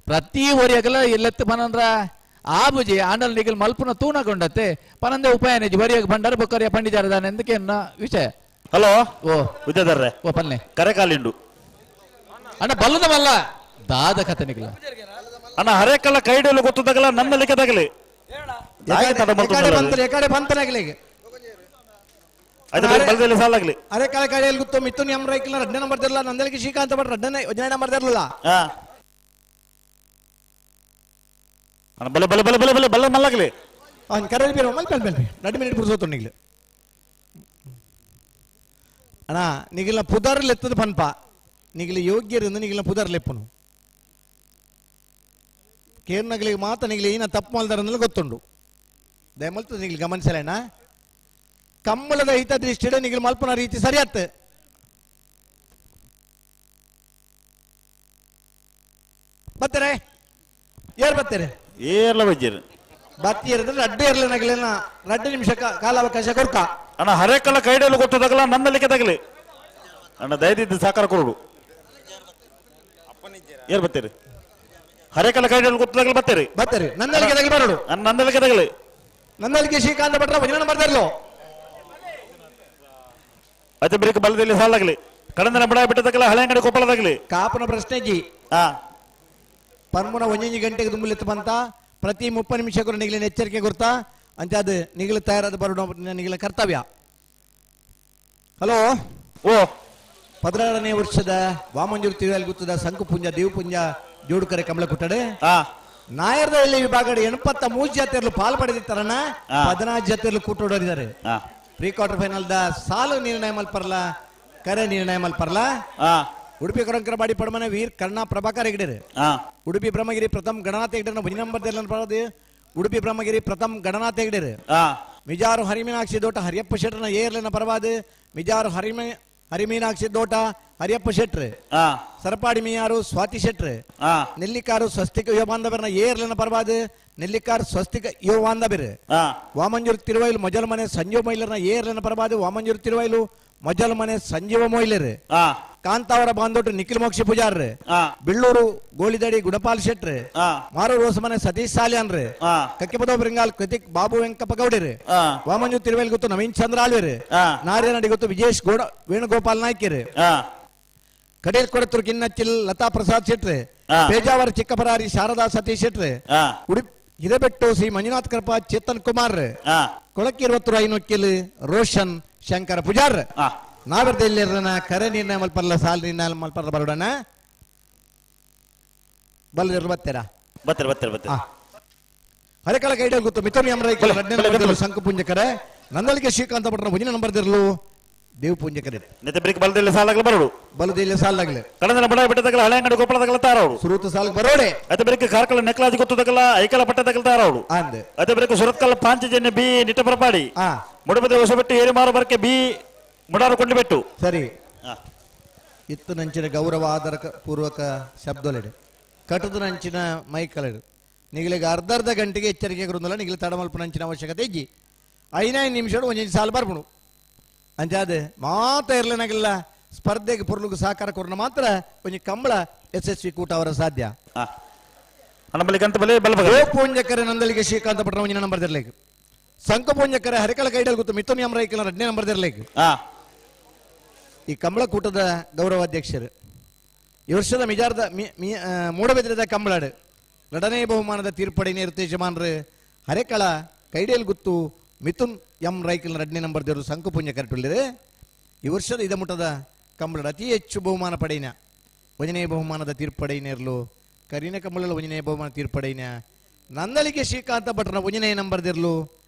ಪ್ರತಿ ಒರಿಯಗಲ ಎಲ್ಲೆತ್ತು ಪನಂದ್ರ ಆ ಬುಜಿ ಆಂಡಲ್ ನಿಗಲ್ ಮಲ್ಪುನ ತೂನಗೊಂಡತ್ತೆ ಪನಂದೆ ಉಪಾಯ ನಿಜ ಬರಿಯಾಗ ಭಂಡಾರ ಬೊಕ್ಕರಿಯ ಪಂಡಿಜಾರದಾನೆ ಎಂದಕ್ಕೆ ವಿಷಯ. ಹಲೋ ಓ ವಿದ್ಯಾಧರ್ರೆ ಓ ಪನ್ನೆ ಕರೆಕಾಲಿಂಡು ಅಣ್ಣ ಬಲ್ಲದ ಮಲ್ಲ ದಾದ ಕಥೆ ನಿಗಲ. ಅಣ್ಣ ಹರೇಕಲ್ಲ ಕೈಡಲು ಗೊತ್ತು ತಗಲ ನನ್ನ ಲಿಕ್ಕ ತಗಲಿ ಅರೆ ಕಾಲ ಕಡೆಯಲ್ಲಿ ಗೊತ್ತು ಮಿಥುನ್ ಎಂ ರೈಕಲ್ ರಡ್ಡನೇ ನಂಬರ್ ಇರಲ್ಲ ನಂದಲಿಗೆ ಶ್ರೀಕಾಂತ ಭಟ್ ರಡ್ಡನೇ ಒಂದನೇ ನಂಬರ್ ಇರಲಿಲ್ಲ. ಬಲೆ ಬಲೆ ಬಲೆ ಬಲೆ ಬಲೆ ಬಲ್ಲ ಮಲ್ಲಾಗಲಿ ಅವ್ನು ಕರೆಯಲ್ಲಿ ಬೀರೋ ಮಲ್ ಬಲ್ ಬಲ್ 2 ಮಿನಿಟ್ ಪುರ್ಸೋತು ನಿಗ್ಲು. ಅಣ್ಣ ನಿಗಿಲ ಪುದರ್ಲ್ ಎತ್ತದ ಪನ್ಪ ನಿಗಿಲ ಯೋಗ್ಯರಿಂದ ನಿಗಿಲ ಪುದರ್ಲ್ ಎಪ್ಪನು ಕೇರ್ನಗಲಿಗೆ ಮಾತ್ರ ನಿಗಿಲ ಏನ ತಪ್ಪು ಮಲ್ದಾರನ್ನೆಲ್ಲ ಗೊತ್ತುಂಡು ದಯಮಲ್ತು ನಿಗಿಲ್ ಗಮನಿಸಲೇನಾ. ಕಮ್ಮಲದ ಹಿತದೃಷ್ಟಿಡೆ ನಿಗಿಲ್ ಮಲ್ಪನ ರೀತಿ ಸರಿಯಾತ್. ಬರ್ತಾರೆ ಯಾರು ಬರ್ತಾರೆ ಏರ್ಲ ಬಜ್ಜಿರು ಬತ್ತಿ ರಡ್ಡು ಇರಲಿ ನಗಲಿನ 2 ನಿಮಿಷ ಕಾಲಾವಕಾಶ ಕೊಡ್ಕ. ಅಣ್ಣ ಹರೇಕಲ್ಲ ಕೈಡಲು ಗೊತ್ತು ತಗಲ ನನ್ನಲ್ಲಿಕ್ಕೆ ತಗಲಿ ಅಣ್ಣ ದಯದಿದ್ದು ಸಾಕಾರ ಕೊರಡು. ಏರ್ ಬರ್ತೀರಿ ಹರೇಕಲ್ಲ ಕೈಡಲು ಗೊತ್ತು ತಗಲಿ ಬರ್ತೀರಿ ಬರ್ತೀರಿ ನನ್ನಲ್ಲಿಗೆ ತಗಲಿ ಬರೋಡು ನನ್ನಲ್ಲಿಗೆ ತಗಲಿ ನನ್ನಲ್ಲಿಗೆ ಶ್ರೀಕಾಂತ ಭಟ್ರ ವಜನ ಬರ್ತಾರಲ್ಲೋ. ಅದೇ ಬರೀಕ ಬಲದಲ್ಲಿ ಸಾಲಾಗಲಿ ಕಡಂದನ ಬಡ ಬಿಟ್ಟ ತಗಲ ಹಳೆ ಅಂಗಡಿ ಕೊಪ್ಪಳ ತಗಲಿ. ಕಾಪನ ಪ್ರಶ್ನೆ ಜಿ ಪನ್ಮುನ 1 ಗಂಟೆಗೆ ದುಂಬುಲೆತ್ತು ಬಂತ ಪ್ರತಿ 30 ನಿಮಿಷಕ್ಕೂ ನಿಗಲಿನ ಎಚ್ಚರಿಕೆ ಗುರ್ತಾ ಅಂತ ಅದು ನಿಗಲು ತಯಾರಾದ ಬರೋಣ ನಿಗಲ ಕರ್ತವ್ಯ. ಹಲೋ ಓ 16ನೇ ವರ್ಷದ ವಾಮಂಜೂರು ತಿರುವಲ್ಲಿ ಗುತ್ತದ ಸಂಕುಪುಂಜ ದೇವಪುಂಜ ಜೋಡುಕರೆ ಕಮಲ ಕುಟ್ಟಡೆ ನಾಯರ್ದಲ್ಲಿ ವಿಭಾಗ 83 ಜಾತಿಯರು ಪಾಲು ಪಡೆದಿತ್ತಾರಣ್ಣ 14 ಜಾತಿಯರು ಕೂಟೋಡಿದ್ದಾರೆ. Pre quarter final the ಸಾಲು ನಿರ್ಣಯ ಮಲ್ಪರ್ಲ ಕರೆ ನಿರ್ಣಯ ಮಲ್ಪರ್ಲ. ಉಡುಪಿ ಕೊರಂಕರಬಾಡಿ ಪಡಮನೆ ವೀರ್ ಕರ್ಣ ಪ್ರಭಾಕರ್ ಹೆಗ್ಡೆರ್. ಉಡುಪಿ ಬ್ರಹ್ಮಗಿರಿ ಪ್ರಥಮ್ ಗಣನಾಥ ಹೆಗ್ಡೆರ್ನ ಒಂಜಿ ನಂಬರ್ ಪರವಾದ ಉಡುಪಿ ಬ್ರಹ್ಮಗಿರಿ ಪ್ರಥಮ್ ಗಣನಾಥ ಹೆಗ್ಡೆರ್. ಮಿಜಾರು ಹರಿಮೀನಾಕ್ಷಿ ದೋಟ ಹರಿಯಪ್ಪ ಶೆಟ್ಟರ್ನ ಏರ್ಲೆನ ಪರವಾದ ಮಿಜಾರು ಹರಿಮೀನಾಕ್ಷಿ ದೋಟ ಹರಿಯಪ್ಪ ಶೆಟ್ರ್. ಸರಪಾಡಿ ಮಿಯಾರು ಸ್ವಾತಿ ಶೆಟ್ರ್. ನೆಲ್ಲಿಕಾರು ಸ್ವಸ್ತಿಕ ಯುವ ಬಾಂಧವರನ್ನ ಏರ್ಲೆನ ಪರವಾದ ನೆಲ್ಲಿಕಾರು ಸ್ವಸ್ತಿಕ ಯುವ ಬಾಂಧವರು. ವಾಮಂಜೂರು ತಿರುವೈಲು ಮೊಜಲ್ ಮನೆ ಸಂಜೀವ ಮೈಲರ್ನ ಏರ್ಲೆನ ಪರವಾದ ವಾಮಂಜೂರು ತಿರುವೈಲು ಮೊಜಲ್ ಮನೆ ಸಂಜೀವ ಮೊಯ್ಲರ್. ಕಾಂತಾವರ ಬಾಂಧೋಟು ನಿಖಿಲ್ ಮೋಕ್ಷಿ ಪೂಜಾರ್ರೆ. ಬೆಳ್ಳೂರು ಗೋಳಿದಡಿ ಗುಣಪಾಲ್ ಶೆಟ್ರೆ. ಮಾರೂರು ಹೊಸಮನೆ ಸತೀಶ್ ಸಾಲ್ಯಾನ್ರೆ. ಕಕ್ಕಿಪದ ಬ್ರಿಂಗಾಲ್ ಕೃತಿಕ್ ಬಾಬು ವೆಂಕಪ್ಪ ಗೌಡರು. ವಾಮಂಜೂರು ತಿರುವೇಲ್ ಗೊತ್ತು ನವೀನ್ ಚಂದ್ರ ಆಳ್ವೇರು. ನಾರ್ಯನಡಿ ಗೊತ್ತು ವಿಜೇಶ್ ಗೌಡ ವೇಣುಗೋಪಾಲ್ ನಾಯ್ಕರು. ಕಡೇಲ್ ಕೊಡತೂರು ಕಿನ್ನಚ್ಚಿಲ್ ಲತಾ ಪ್ರಸಾದ್ ಶೆಟ್ರೆ. ಪೇಜಾವರ ಚಿಕ್ಕಪರಾರಿ ಶಾರದಾ ಸತೀಶ್ ಶೆಟ್ರೆ. ಉಡುಪಿ ಹಿರೇಬೆಟ್ಟು ಶ್ರೀ ಮಂಜುನಾಥ್ ಕೃಪಾ ಚೇತನ್ ಕುಮಾರ್. ಕೊಳಕಿರುವತ್ತೂರು ಐನೊಕ್ಕಿಲ್ ರೋಷನ್ ಶಂಕರ ಪೂಜಾರ್. ನಾವೆರ್ದ ಕರೆ ನಿರ್ಣಯ ಮಲ್ಪರ್ಲ ಸಾಲ್ ನಿರ್ಣಯ ಮಲ್ಪರ್ಲ ಬರೋಣ ಬಲ್ಲ ಬತ್ತೀರಾ ಬತ್ತೀರ ಬತ್ತೀರ ಬತ್ತೀರ. ಹರೆಕಳ ಕೈಡಲ್ ಗೊತ್ತು ಮಿಥುನ್ ಎಂ ರೈ ಶಂಕುಪುಂಜಕರೆ. ನಂದಳಿಕೆ ಶ್ರೀಕಾಂತ ಭಟ್ರ ಮುಂದಿನ ನಂಬರ್ ದಿರಲು ದೇವ್ ಪುಂಜಕರೆ. ಬಲದಿಲ್ಲ ಸಾಲಾಗಲು ಬರೋಡು ಬಲದಿಲ್ಲ ಸಾಲಾಗಲೆ. ಕಡಂದನ ಬಡ ಬಿಟ್ಟದಗಲ ಹಳೆಯಂಗಡಿ ಗೋಪಾಲದಗಲ ತಾರೋಡು ಸುರೂತ ಸಾಲ ಬರೋಡೆ. ಅದೇ ಬೆರಕೆ ಕಾರ್ಕಳ ನೆಕ್ಲಾಜಿ ಗೊತ್ತದಗಲ ಐಕಲ ಪಟ್ಟದಗಲ ತಾರೋಡು. ಅದೇ ಬೆರಕೆ ಸುರತ್ಕಲ್ ಪಾಂಚಜನ್ಯ ಬಿ ನಿಟ್ಟಪರಪಾಡಿ. ಮುಡಬದೆ ಹೊಸಬೆಟ್ಟು ಏರಿಮಾರು ಬರಕೆ ಬಿ ಮುಡಾರು ಕೊಂಡು ಬೆಟ್ಟು. ಸರಿ ಇತ್ತು ನಂಚಿನ ಗೌರವ ಆಧಾರ ಪೂರ್ವಕ ಶಬ್ದಲೆಡು ಕಟದ ನಂಚಿನ ಮೈಕಲೆಡು ನಿಗಲಿಗೆ ಅರ್ಧ ಅರ್ಧ ಗಂಟೆಗೆ ಎಚ್ಚರಿಕೆ ಕೊಡುವುದಿಲ್ಲ. ನಿಗಲಿ ತಡಮಲ್ಪ ನಂಚಿನ ಅವಶ್ಯಕತೆ ಇಜ್ಜಿ. 5 ನಿಮಿಷ ಒಂದೊಂದು ಸಾಲು ಬರ್ಬುಣು ಅಂಚಾದ ಮಾತ ಇರ್ಲೇನಾಗಿಲ್ಲ. ಸ್ಪರ್ಧೆಗೆ ಪೊರ್ಲುಗು ಸಹಕಾರ ಕೊರನ ಮಾತ್ರ ಒಂಜಿ ಕಂಬಳ ಯಶಸ್ವಿ ಕೂಟ ಅವರ ಸಾಧ್ಯ. ಪೂಂಜಕರೆ ನಂದಲಿಗೆ ಶ್ರೀಕಾಂತ ಭಟ್ರ ಒಂಜಿನ ನಂಬರ್ ದಿರ್ಲೇಕ್. ಸಂಕಪೂಂಜಕರೆ ಹರಿಕಳ ಕೈಡಲ್ ಗೊತ್ತು ಮಿಥುನ್ ಎಂ ರೈಕಲ 2ನೇ ನಂಬರ್ ದಿರ್ಲೇಕ್. ಈ ಕಂಬಳಕೂಟದ ಗೌರವಾಧ್ಯಕ್ಷರು ಈ ವರ್ಷದ ಮಿಜಾರದ ಮೂಡಬಿದ್ರದ ಕಂಬಳಾಡು 2ನೇ ಬಹುಮಾನದ ತೀರ್ಪಡಿ ನೇರು ಯಜಮಾನರು ಹರೆಕಳ ಕೈಡೇಲ್ ಗುತ್ತು ಮಿಥುನ್ ಎಂ ರೈಕಲ್ 2ನೇ ನಂಬರ್ ದೇವರು ಸಂಕುಪುಂಜ ಕರೆಟುಳ್ಳಿರು. ಈ ವರ್ಷದ ಇದಮುಟದ ಕಂಬಳಾಡು ಅತಿ ಹೆಚ್ಚು ಬಹುಮಾನ ಪಡೆಯಿನ 1ನೇ ಬಹುಮಾನದ ತೀರ್ಪಡೈನೇರ್ಲು ಕರಿನ ಕಂಬಳ 1ನೇ ಬಹುಮಾನ ತೀರ್ಪಡೈನ ನಂದಲಿಗೆ ಶ್ರೀಕಾಂತ ಭಟ್ರನ 1ನೇ ನಂಬರ್ ದಿರ್ಲು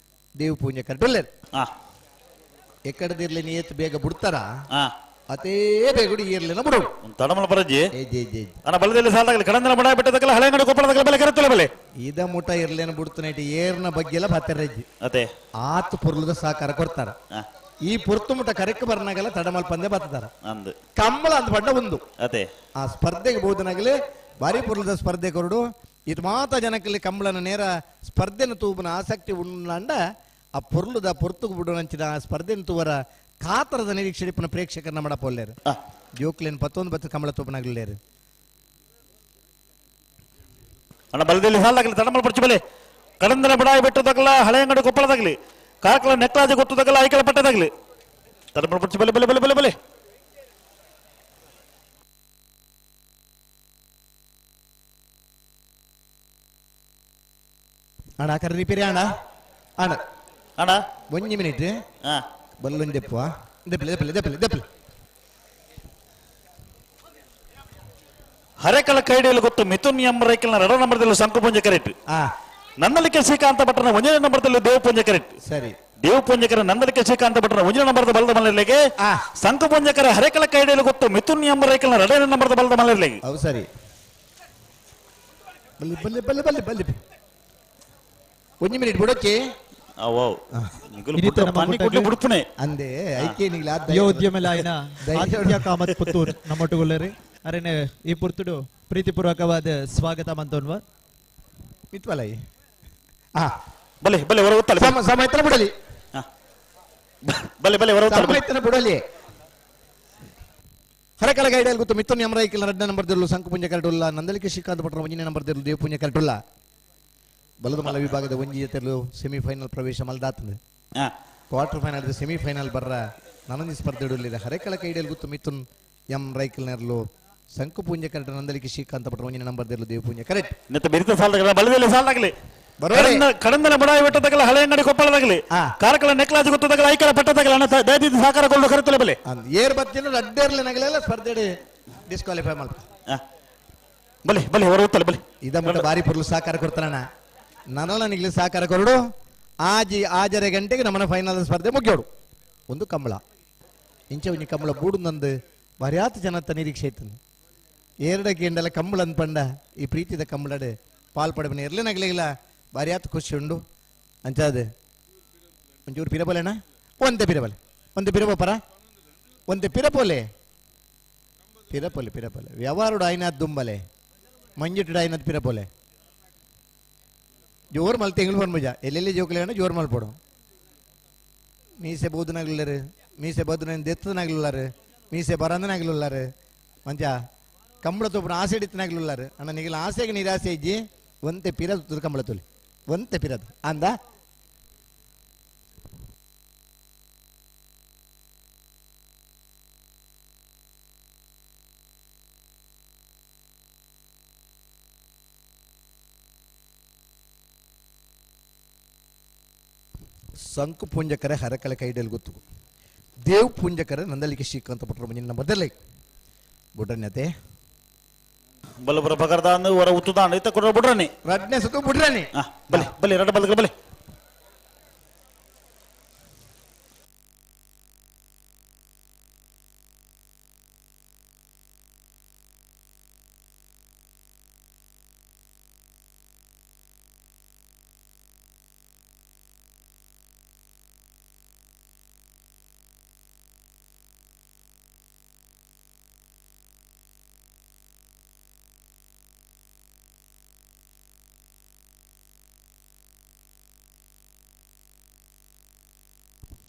ದೇವ್ ಪೂಂಜ ಕರೆಟುಳ್ಳಿರು. ಎಕ್ಕಡದಿರ್ಲಿ ನಿಯತ್ ಬೇಗ ಬಿಡ್ತಾರ ಅತೇ ಬೇಗುಡಿ ಏರ್ಲಿನ ಬಿಡು ತಡಮಲ ಬರಜ್ಜಿ ಅಣ್ಣ ಬಲದಲ್ಲಿ ಸಾಲಾಗಲಿ ಕಡಂದನ ಬಡ ಬಿಟ್ಟದಕ್ಕಲ್ಲ ಹಳೆಂಗಡಿ ಕೊಪ್ಪಳದಕ್ಕಲ್ಲ ಬೆಲೆ ಕರೆತ್ತಲ್ಲ ಬೆಲೆ ಇದ ಮುಟ ಇರ್ಲೇನ ಬಿಡ್ತನೈಟಿ ಏರ್ನ ಬಗ್ಗೆ ಎಲ್ಲ ಬತ್ತರಜ್ಜಿ ಅದೇ ಆತು ಪೊರ್ಲದ ಸಹಕಾರ ಕೊಡ್ತಾರ. ಈ ಪೊರ್ತು ಮುಟ ಕರೆಕ್ ಬರ್ನಾಗಲ್ಲ ತಡಮಲ್ ಪಂದೆ ಬತ್ತಾರ ಕಂಬಳ ಅಂದ ಬಣ್ಣ ಒಂದು ಅದೇ ಆ ಸ್ಪರ್ಧೆಗೆ ಬೋಧನಾಗಲಿ ಭಾರಿ ಪೊರ್ಲದ ಸ್ಪರ್ಧೆ ಕೊರಡು ಇದು ಮಾತ ಜನಕ್ಕಲ್ಲಿ ಕಂಬಳನ ನೇರ ಸ್ಪರ್ಧೆನ ತೂಬನ ಆಸಕ್ತಿ ಉಂಡ ಆ ಪೊರ್ಲುದ ಪೊರ್ತುಗು ಬಿಡು ನಂಚಿನ ಆ ಸ್ಪರ್ಧೆನ ತೂವರ ಕಾತರದ ನಿರೀಕ್ಷೆ ಪುನಃ ಪ್ರೇಕ್ಷಕರನ್ನ ಮಾಡಪೋಲ್ಲೇರು. ಜೋಕ್ಲೇನ್ 19 ಬತ್ತು ಕಮಲ ತೂಪನಾಗ್ಲೇರು. ಅಣ್ಣ ಬಲದಲ್ಲಿ ಸಾಲಾಗಲಿ ತಡಮಲ್ ಪರ್ಚು ಬೆಲೆ ಕಡಂದನ ಬಡಾಯಿ ಬೆಟ್ಟದಾಗಲ ಹಳೆಯಂಗಡಿ ಕೊಪ್ಪಳದಾಗಲಿ ಕಾರ್ಕಳ ನೆಕ್ಲಾಜಿ ಗೊತ್ತದಾಗಲ ಐಕಳ ಪಟ್ಟದಾಗಲಿ ತಡಮಲ್ ಪರ್ಚು ಬೆಲೆ ಬೆಲೆ ಬೆಲೆ ಬೆಲೆ ಬೆಲೆ. ಅಣ್ಣ ಕರೆ ರಿಪೇರಿ ಅಣ್ಣ ಅಣ್ಣ ಅಣ್ಣ ಒಂಜಿ ಮಿನಿಟ್ ಬಲ್ಲೊಂದೆಪ್ಪ ದೆಪ್ಪಲೆ ದೆಪ್ಪಲೆ ದೆಪ್ಪಲೆ ದೆಪ್ಪಲೆ. ಹರೆಕಳ ಕೈಡಿಯಲ್ಲಿ ಗೊತ್ತು ಮಿಥುನ್ ಎಂ ರೈಕಲ್ನ 2 ನಂಬರ್ದಲ್ಲಿ ಶಂಕುಪುಂಜ ಕರೆಕ್ಟ್. ನಂದಲಿಕೆ ಶ್ರೀಕಾಂತ ಭಟ್ರನ 1ನೇ ನಂಬರ್ದಲ್ಲಿ ದೇವಪುಂಜ ಕರೆಕ್ಟ್. ಸರಿ ದೇವಪುಂಜಕರ ನಂದಲಿಕೆ ಶ್ರೀಕಾಂತ ಭಟ್ರನ 1ನೇ ನಂಬರ್ದ ಬಲದ ಮನೆಯಲ್ಲಿಗೆ ಶಂಕುಪುಂಜಕರ ಹರೆಕಳ ಕೈಡಿಯಲ್ಲಿ ಗೊತ್ತು ಮಿಥುನ್ ಎಂ ರೈಕಲ್ನ 2ನೇ ನಂಬರ್ದ ಬಲದ ಮನೆಯಲ್ಲಿಗೆ. ಹೌದು ಸರಿ ಬಲ್ಲಿ ಬಲ್ಲಿ ಬಲ್ಲಿ ಬಲ್ಲಿ ಬಲ್ಲಿ ಒಂಜಿ ಮಿನಿಟ್ ಬಿಡೋಕೆ. ಕಾಮತ್ ಪುತ್ತೂರ್ ನಮ್ಮೊಟ್ಟುಗುಳ್ಳರಿ ಅರೆನೆ ಈ ಪುರ್ತುಡು ಪ್ರೀತಿಪೂರ್ವಕವಾದ ಸ್ವಾಗತ ಮಂತೋನ್ವ ಮಿತ್ವಲೈ ಬಲೆ ಬಲೆ ಹೊರ ಉತ್ತಲೆ ಸಮಯತನ ಬಿಡಲಿ ಬಲೆ ಬಲೆ ಹೊರ ಉತ್ತಲೆ ಸಮಯತನ ಬಿಡಲಿ. ಹರಕಳ ಗೈಡಲ್ ಗೊತ್ತು ಮಿಥುನ್ ಎಂ ರೈಕಲ್ 2ನೇ ನಂಬರ್ ದಿರ್ಲು ಸಂಕುಪುಂಜ ಕರೆಟುಲ್ಲ ನಂದಲಿಕೆ ಶ್ರೀಕಾಂತ ಭಟ್ರ 1ನೇ ನಂಬರ್ ದಿರ್ಲು ದೇವಪುಂಜ ಕರೆಟುಲ್ಲ. ಬಲದ ಮಲ ವಿಭಾಗದ ಒಂಜಿ ಜೊತೆಲು ಸೆಮಿಫೈನಲ್ ಪ್ರವೇಶ ಮಲ್ದಾತಂದು quarter final semifinal ಬರ್ರ ನನಂದಿ ಸ್ಪರ್ಧೆ ಇಡಲಿದೆ. ಹರೆಕಳ ಕೈಡಲ್ ಗೊತ್ತು ಮಿಥುನ್ ಎಂ ರೈಕಲ್ ನೆರಲು ಸಂಕುಪುಂಜ ಕರೆಕ್ಟ್ ನಂದಲಿಕೆ ಶ್ರೀಕಾಂತ ಭಟ್ರ 1ನೇ ನಂಬರ್ ದಿರ್ಲು ದೇವಪುಂಜ ಕರೆಕ್ಟ್. ಬೆರಿತ ಸಾಲದಾಗಲ ಬಲದಲ್ಲಿ ಸಾಲಾಗಲಿ ಕಡಂದನ ಬಡಾಯಿ ಬೆಟ್ಟದಾಗಲ ಹಳೆಯಂಗಡಿ ಕೊಪ್ಪಳದಾಗಲಿ ಕಾರ್ಕಳ ನೆಕ್ಲಾಜಿ ಗೊತ್ತದಾಗಲ ಐಕಳ ಪಟ್ಟದಾಗಲ ಅಣ್ಣ ದಯದಿದ್ದು ಸಹಕಾರ ಕೊಂಡು ಕರೆತಲೆ ಬೆಲೆ ಏರ್ ಬತ್ತಿನ ಅಡ್ಡೇರ್ಲೆ ನಗಲೆಲ್ಲ ಸ್ಪರ್ಧೆ ಡಿಸ್ಕ್ವಾಲಿಫೈ ಮಾಡ್ತ. ಬಲೆ ಬಲೆ ಹೊರ ಉತ್ತಲೆ ಬಲೆ ಇದ ಮಟ್ಟ ಬಾರಿ ಪೊರ್ಲು ಸಹಕಾರ ಕೊಡ್ತಾರಣ್ಣ. ನನಲ ನಿಗ್ಲಿ ಸಹಕಾರ ಕೊರಡು ಆಜಿ ಆಜರೆ ಗಂಟೆಗೆ ನಮ್ಮನ ಫೈನಲ್ ಸ್ಪರ್ಧೆ ಮುಗಿಯೋಡು. ಒಂದು ಕಂಬಳ ಇಂಚ ಒಂಜಿ ಕಂಬಳ ಬೂಡುಂದಂದು ಬರ್ಯಾತ್ ಜನತ್ತ ನಿರೀಕ್ಷೆ ಇತ್ತು ಏರಡಕ್ಕೆ ಎಂಡಲ ಕಂಬಳ ಅಂದ್ಪಂಡ ಈ ಪ್ರೀತಿದ ಕಂಬಳಡು ಪಾಲ್ಪಡಬನ ಎರ್ಲೆನಗಲಿಲ್ಲ ಬಾರ್ಯಾತ್ ಖುಷಿ ಉಂಡು ಅಂಚಾದ ಒಂಚೂರು ಪಿರಬಲೇನಾ ಒಂದೇ ಪಿರಬಲೆ ಒಂದೇ ಪಿರಬ ಪರ ಒಂದೇ ಪಿರಪೋಲೆ ಪಿರಪೋಲೆ ಪಿರಪೋಲೆ ವ್ಯವಹಾರುಡು ಆಯ್ನಾದ್ ದುಂಬಲೆ ಮಂಜಿಟ್ಟು ಆಯ್ನದ್ ಪಿರಪೋಲೆ ಜೋರು ಮಲ್ ತಿಂಗಳು ಪನ್ಮುಜ ಎಲ್ಲೆಲ್ಲಿ ಜೋಕುಲೇನ ಜೋರು ಮಲ್ಪಡು ಮೀಸೆ ಬೂದನಾಗ್ಲಿಲ್ಲಾರು ಮೀಸೆ ಬದುನ ದೆತ್ತನಾಗ್ಲಿಲ್ಲಾರು ಮೀಸೆ ಬರಂದನಾಗ್ಲಿಲ್ಲಾರು ಮಂಚ ಕಂಬಳ ತೋಪುನ ಆಸೆ ಹಿಡಿತನಾಗ್ಲಿಲ್ಲಾರು ಅಣ್ಣ ನಿಗಲ ಆಸೆಗೆ ನಿರಾಸೆ ಇಜ್ಜಿ ಒಂತೆ ಪಿರದು ಕಂಬಳ ತೊಲಿ ಒಂತೆ ಪಿರದು ಅಂದ ಸಂಕು ಪುಂಜಕರ ಹರಕಲ ಕೈಡಲ್ ಗೊತ್ತು ದೇವ್ ಪುಂಜಕರ ನಂದಲಿಕೆ ಶ್ರೀಕಾಂತ ಪಟ್ರ ಮುಂಜಿನ ಮೊದಲೇ ಬುಡ್ರನ್ಯತೆ ಬಲಬರ ಬಗರ್ದಾನು ವರ ಉತ್ತುದಾನ ಇತ್ತ ಕೊಡ ಬುಡ್ರನಿ ರಡ್ನೆ ಸುತ್ತು ಬುಡ್ರನಿ ಬಲೆ ಬಲೆ ರಡ ಬಲಗ ಬಲೆ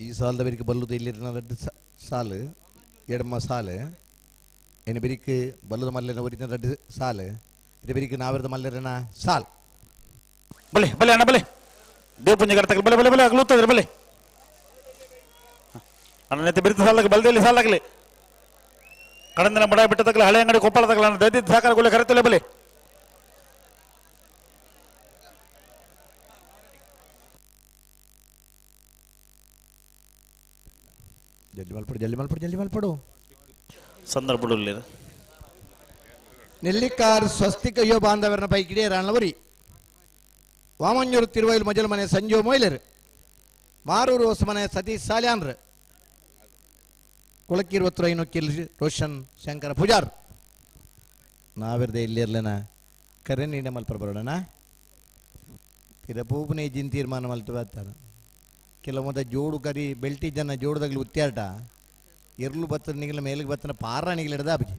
ಈ ಸಾಲದ ಬೆರಿಕೆ ಬಲ್ಲುದು ಇಲ್ಲಿ ರಡ್ಡು ಸಾಲು ಎಡಮ ಸಾಲು ಎನ್ನು ಬೆರಿಕೆ ಬಲ್ಲದ ಮಲ್ಲೆನ ಒರಿನ ರಡ್ಡು ಸಾಲು ಇದು ಬೆರಿಕೆ ನಾವಿರದ ಮಲ್ಲೆರನ ಸಾಲ್ ಬಲೆ ಬಲೆ ಅಣ್ಣ ಬಲೆ ದೇವಪುಂಜ ಕರ್ತಕ ಬಲೆ ಬಲೆ ಬಲೆ ಅಗಲುತ್ತದ್ರೆ ಬಲೆ ಅಣ್ಣ ನೆತ್ತ ಬೆರಿತ ಸಾಲಾಗ ಬಲದಲ್ಲಿ ಸಾಲಾಗಲಿ ಕಡಂದನ ಬಡ ಬಿಟ್ಟ ತಗಲ ಹಳೆ ಅಂಗಡಿ ಕೊಪ್ಪಳ ತಗಲ ಅಣ್ಣ ದೈದಿದ್ದ ಸಾಕಾರ ಗುಲೆ ಕರೆತಲೆ ಬಲೆ ಜಲ್ದಿ ಮಲ್ಪಡು ಜಲ್ದಿ ಮಲ್ಪಡು ಜಲ್ದಿ ಮಲ್ಪಡು ಸಂದರ್ಭದಲ್ಲಿ ನೆಲ್ಲಿಕಾರ್ ಸ್ವಸ್ತಿಕ ಅಯ್ಯೋ ಬಾಂಧವರನ ಪೈಕಿಡೆ ರಾಣವರಿ ವಾಮಂಜೂರು ತಿರುವೈಲ್ ಮಜಲ್ ಮನೆ ಸಂಜೀವ ಮೊಯ್ಲರ್ ಮಾರೂರು ಹೊಸಮನೆ ಸತೀಶ್ ಸಾಲ್ಯಾನ್ರ್ ಕುಳಕಿರುವತ್ರ ಐನೊಕ್ಕಿಲ್ ರೋಷನ್ ಶಂಕರ ಪೂಜಾರ್ ನಾವಿರ್ದೆ ಇಲ್ಲಿರ್ಲೇನ ಕರೆ ನೀಡ ಮಲ್ಪರ ಬರೋಣ ಪಿರಪೂಪನೆ ಜಿನ್ ತೀರ್ಮಾನ ಮಲ್ತು ಬರ್ತಾರೆ ಕೆಲವು ಜೋಡು ಕರಿ ಬೆಲ್ಟಿ ಜನ ಜೋಡುದಾಗಲಿ ಉತ್ಯಾಟ ಎರ್ಲು ಬತ್ತ ನಿಗಲ ಮೇಲಿಗೆ ಬತ್ತನ ಪಾರ ನಿಗಲಿಡ್ದ ಅಬ್ಜಿ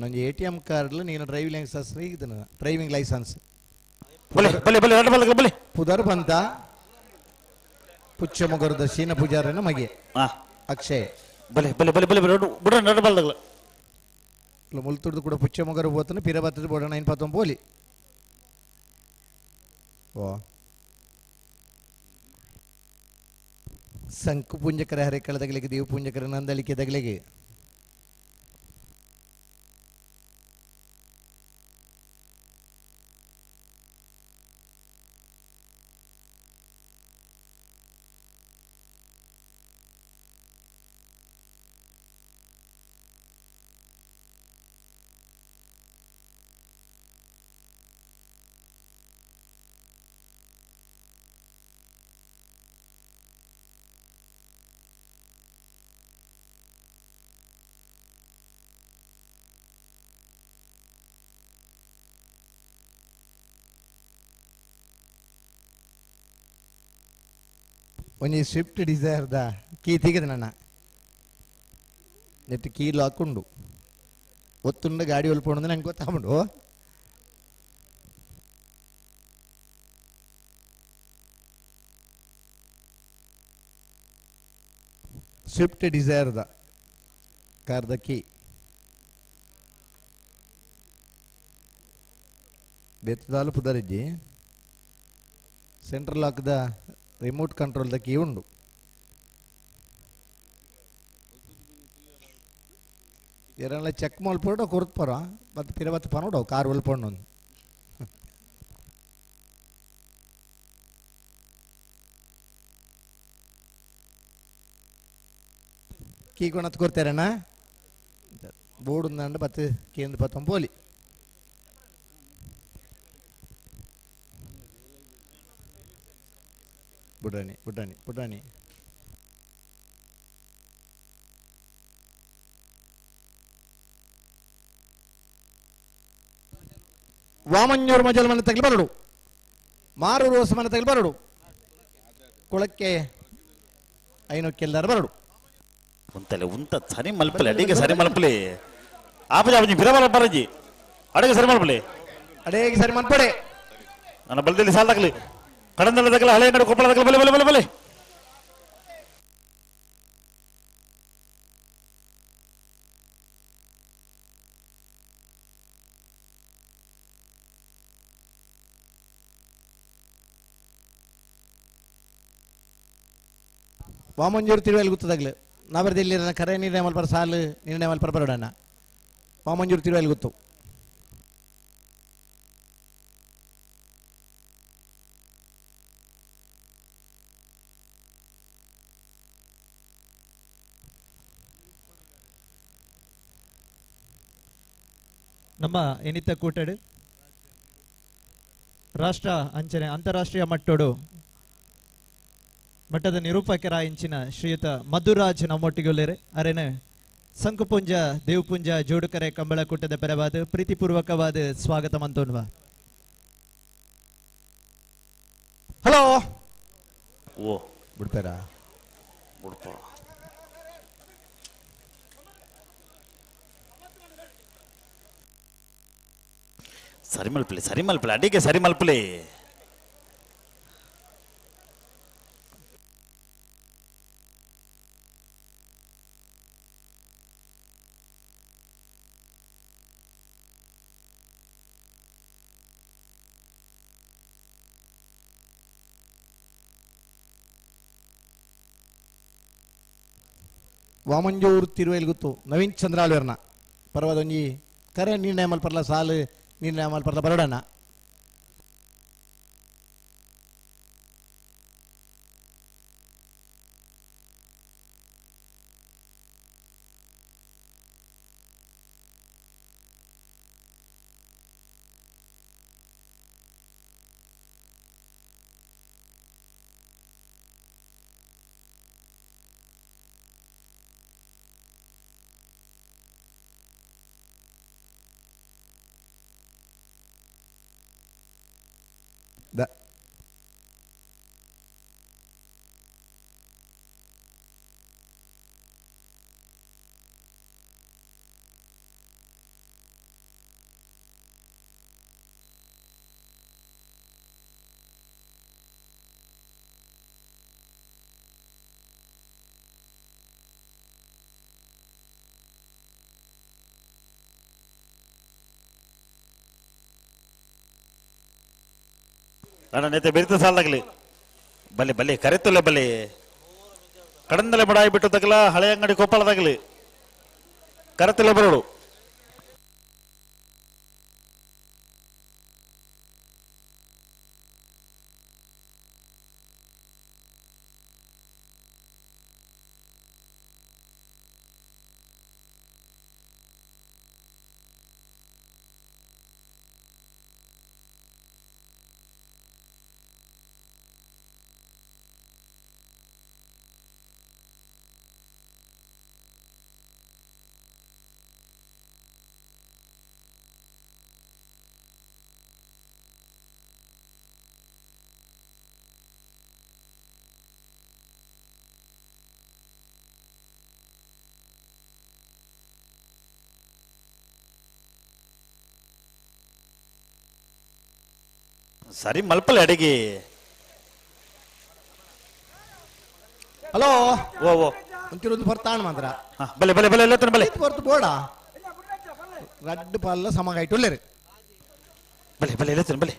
ಒಂಜಿ ಎ ಟಿ ಎಮ್ ಕಾರ್ಡ್ಲು ನೀನು ಡ್ರೈವಿಂಗ್ ಲೈಸೆನ್ಸ್ ಇದನ್ನ ಡ್ರೈವಿಂಗ್ ಲೈಸೆನ್ಸ್ ಬಲೆ ಬಲೆ ಬಲೆ ರಡ್ಡು ಬಲಗ ಬಲೆ ಪುದರ್ ಬಂತ ಪುಚ್ಚಮೊಗರದ ಶೀನ ಪೂಜಾರನ ಮಗೆ ಅಕ್ಷಯ್ ಬಲೆ ಬಲೆ ಬಲೆ ಬಲೆ ಬಲೆ ಬುಡ ನಡು ಬಲ್ದಗಲ ಮುಲ್ತುಡ್ದು ಕೂಡ ಪುಚ್ಚಮೊಗರು ಬೋತನ ಪಿರ ಬತ್ತದ ಬೋಡ ನೈನ್ ಪತ್ತೊಂಬ ಪೋಲಿ ಓ ಸಂಕು ಪುಂಜಕರ ಹರೆಕಳ ತಗಲಿಗೆ ದೇವ ಪುಂಜಕರ ನಂದಳಿಕೆ ತಗಲಿಗೆ ಒಂಜಿ ಸ್ವಿಫ್ಟ್ ಡಿಸೈರ್ದ ಕೀ ತೆಗೆದ ನನ್ನ ನೆಟ್ ಕೀ ಲಾಕ್ ಉಂಡು ಒತ್ತುಂಡ ಗಾಡಿ ಒಲ್ಪೊಂಡು ನಂಗೆ ಗೊತ್ತಾಗುಂಡು ಸ್ವಿಫ್ಟ್ ಡಿಸೈರ್ದ ಕಾರ್ದ ಕೀ ಬೆತ್ತದಾಲು ಪುದರಿಜ್ಜಿ ಸೆಂಟ್ರಲ್ ಲಾಕ್ದ ರಿಮೋಟ್ ಕಂಟ್ರೋಲ್ the key ಉಂಡು ಎರಲ್ಲ ಚೆಕ್ ಮಲ್ಪೋಡ ಕೊರ್ತ್ಪರ ಮತ್ತೆ ಪಿರ ಬತ್ತ ಪನೋಡ ಕಾರ್ ಒಲ್ಪೊಂಡು ಕೀ ಕೊಣತ್ ಕೊಡ್ತಾರಣ್ಣ. ಬೋರ್ಡ್ ಪತ್ತು ಕೇಂದ್ರ ಪತ್ತೊಂಬೋಲಿ ಬುಡ್ರಾಣಿ ಬುಡ್ರಾಣಿ ಬುಡ್ರಾಣಿ ವಾಮಂಜೂರು ಮಜಲ್ ಮನೆ ತಗಲಿ ಬರಡು ಮಾರೂರು ಹೊಸ ಮನೆ ತಗಲಿ ಬರಡು ಕುಳಕ್ಕೆ ಐನೋಕ್ಕೆಲ್ಲರ ಬರಡು ಉಂತಲೆ ಉಂತ ಸರಿ ಮಲ್ಪಲೆ ಅಡಿಗೆ ಸರಿ ಮಲ್ಪಲೆ ಆಪಜಿ ಆಪಜಿ ಬಿರಬರ ಬರಜಿ ಅಡಿಗೆ ಸರಿ ಮಲ್ಪಲೆ ಅಡಿಗೆ ಸರಿ ಮಲ್ಪಡೆ ನನ್ನ ಬಲದಲ್ಲಿ ಸಾಲ ತಗಲಿ ಕಡಂದಲ ತಗಲ ಹಳೆ ಕಡೆ ಕೊಪ್ಪಳ ತಗಲ ಬಲೆ ಬಲೆ ಬಲೆ ಬಲೆ ವಾಮಂಜೂರು ತಿರುವಲ್ಲಿ ಗೊತ್ತದಾಗ್ಲು ನಾವರ್ದಲ್ಲಿ ಕರೆ ನಿರ್ಣಯ ಮಲ್ಪರ ಸಾಲು ನಿರ್ಣಯ ಮಲ್ಪರ ಬರೋಡಣ್ಣ ವಾಮಂಜೂರು ತಿರುವಲ್ಲಿ ಗೊತ್ತು ನಮ್ಮ ಎನಿತ ಕೂಟಡು ರಾಷ್ಟ್ರ ಅಂಚನೆ ಅಂತಾರಾಷ್ಟ್ರೀಯ ಮಟ್ಟೋಡು ಮಟ್ಟದ ನಿರೂಪಕರ ಇಂಚಿನ ಶ್ರೀಯುತ ಮಧುರಾಜ್ ನಮ್ಮೊಟ್ಟಿಗೆ ಅರೆನ ಸಂಕುಪುಂಜ ದೇವಪುಂಜ ಜೋಡುಕರೆ ಕಂಬಳ ಕೂಟದ ಪರವಾದ ಪ್ರೀತಿಪೂರ್ವಕವಾದ ಸ್ವಾಗತ ಮಂತೋನ್ವ. ಹಲೋ ಓ ಬಿಡ್ತಾರಾ ಬಿಡ್ಪ ಸರಿ ಮಲ್ಪಲೆ ಸರಿ ಮಲ್ಪಲೆ ಅಡಿಗೆ ಸರಿ ಮಲ್ಪಲೆ ವಾಮಂಜೂರು ತಿರುವೇಲ್ ಗೊತ್ತು ನವೀನ್ ಚಂದ್ರಾಳ್ವೇರ್ನ ಪರ್ವದೊಂಜಿ ಕರೆ ನಿರ್ಣಯ ಮಲ್ಪರ್ಲ ಸಾಲು ನಿರ್ಣಯ ಮಲ್ಪರ್ಲ ಬರೋಡಣ್ಣ. ನನ್ನ ನೇತೆ ಬೆರಿತ ಸಾಲದಾಗಲಿ ಬಲೆ ಬಲೆ ಕರೆತೊಲೆ ಬಲೆ ಕಡಂದಲೆ ಬಡಾಯಿ ಬಿಟ್ಟು ತಗಲ ಹಳೆ ಅಂಗಡಿ ಕೊಪ್ಪಳದಾಗಲಿ ಕರೆತೊಲೆ ಬರೋಡು ಸರಿ ಮಲ್ಪಲೆ ಅಡಿಗೆ. ಹಲೋ ಓ ಓ ಒಂಚೂರು ಒಂದು ಬರ್ತಾಣ ಮಾತ್ರ. ಬಲೆ ಬಲೆ ಬಲೆ ಎಲ್ಲ ಬಲೆ ಬರ್ತು ಬೋಡ ರಡ್ಡು ಪಲ್ಲ ಸಮಗಾಯ್ತು ಒಳ್ಳೆ. ಬಲೆ ಬಲೆ ಎಲ್ಲ ಬಲೆ.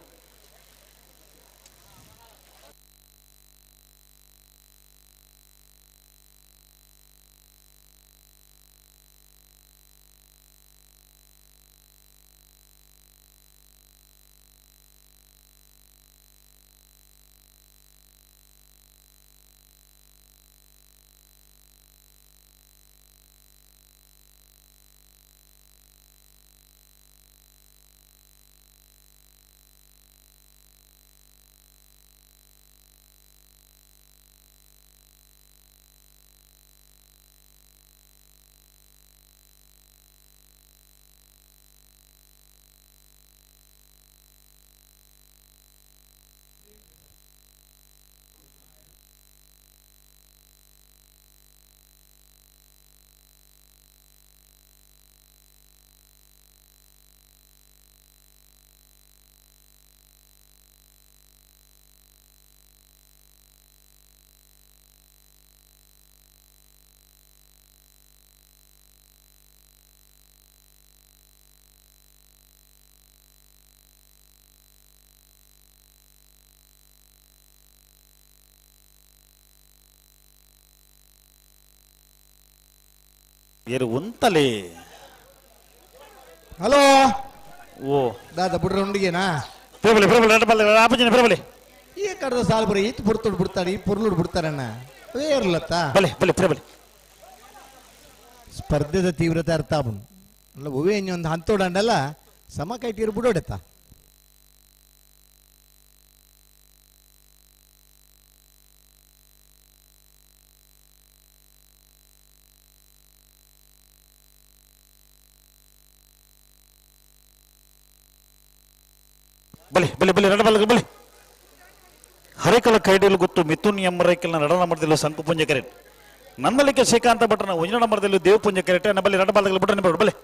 ಏರು ಉಂತಲೇ ಹಲೋ ಓ ದಾದ ಬುಡ್ರ ಉಂಡಿಗೆನಾ ಪ್ರಬಲಿ ಪ್ರಬಲಿ ರಡ್ಡ ಬಲ್ಲ ಆಪಜಿನ ಪ್ರಬಲಿ ಈ ಕಡದ ಸಾಲು ಬರೀ ಈತ್ ಪುರ್ತುಡು ಬಿಡ್ತಾರೆ ಈ ಪುರ್ಲುಡು ಬಿಡ್ತಾರಣ್ಣ ಅವೇ ಇರ್ಲತ್ತ ಬಲೆ ಬಲೆ ಪ್ರಬಲಿ ಸ್ಪರ್ಧೆದ ತೀವ್ರತೆ ಅರ್ಥ ಆಪುಂಡು ಅಲ್ಲ ಒವೇ ಒಂದು ಹಂತೋಡಂಡಲ್ಲ ಸಮ ಕೈಟೀರು ಬಿಡೋಡೆತ್ತ ಬಲೆ ಬಲೆ ಬಲೆ ರಡ ಬಲ್ಲ ಬಲೆ ಹರೇಕಲ ಕೈಡಿಲು ಗೊತ್ತು ಮಿಥುನ್ ಎಂ ರೈಕಲ್ನ ನಡನ ಮರದಿಲ್ಲ ಸಂಕುಪುಂಜ ಕರೆಟ್ ನನ್ನಲಿಕ್ಕೆ ಶ್ರೀಕಾಂತ ಭಟ್ರನ ಒಂಜನ ಮರದಲ್ಲಿ ದೇವಪುಂಜ ಕರೆಟ್ ನಮ್ಮಲ್ಲಿ ರಡ ಬಲ್ಲ ಬಿಟ್ರೆ ಬಲೆ ಬಲೆ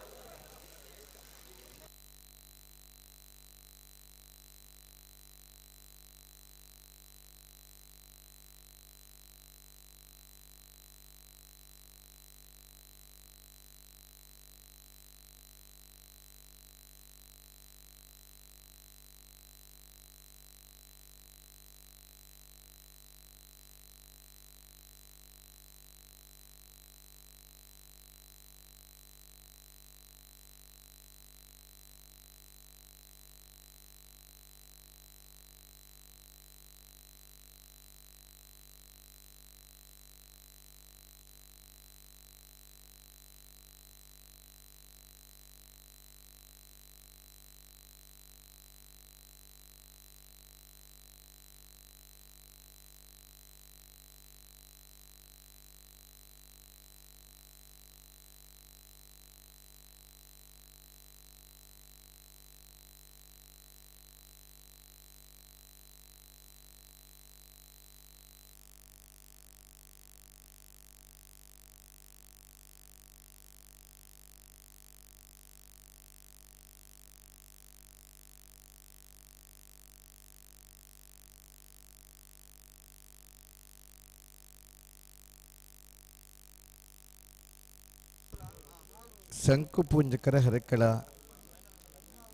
ಶಂಕುಪೂಂಜಕರ ಹರಕಳ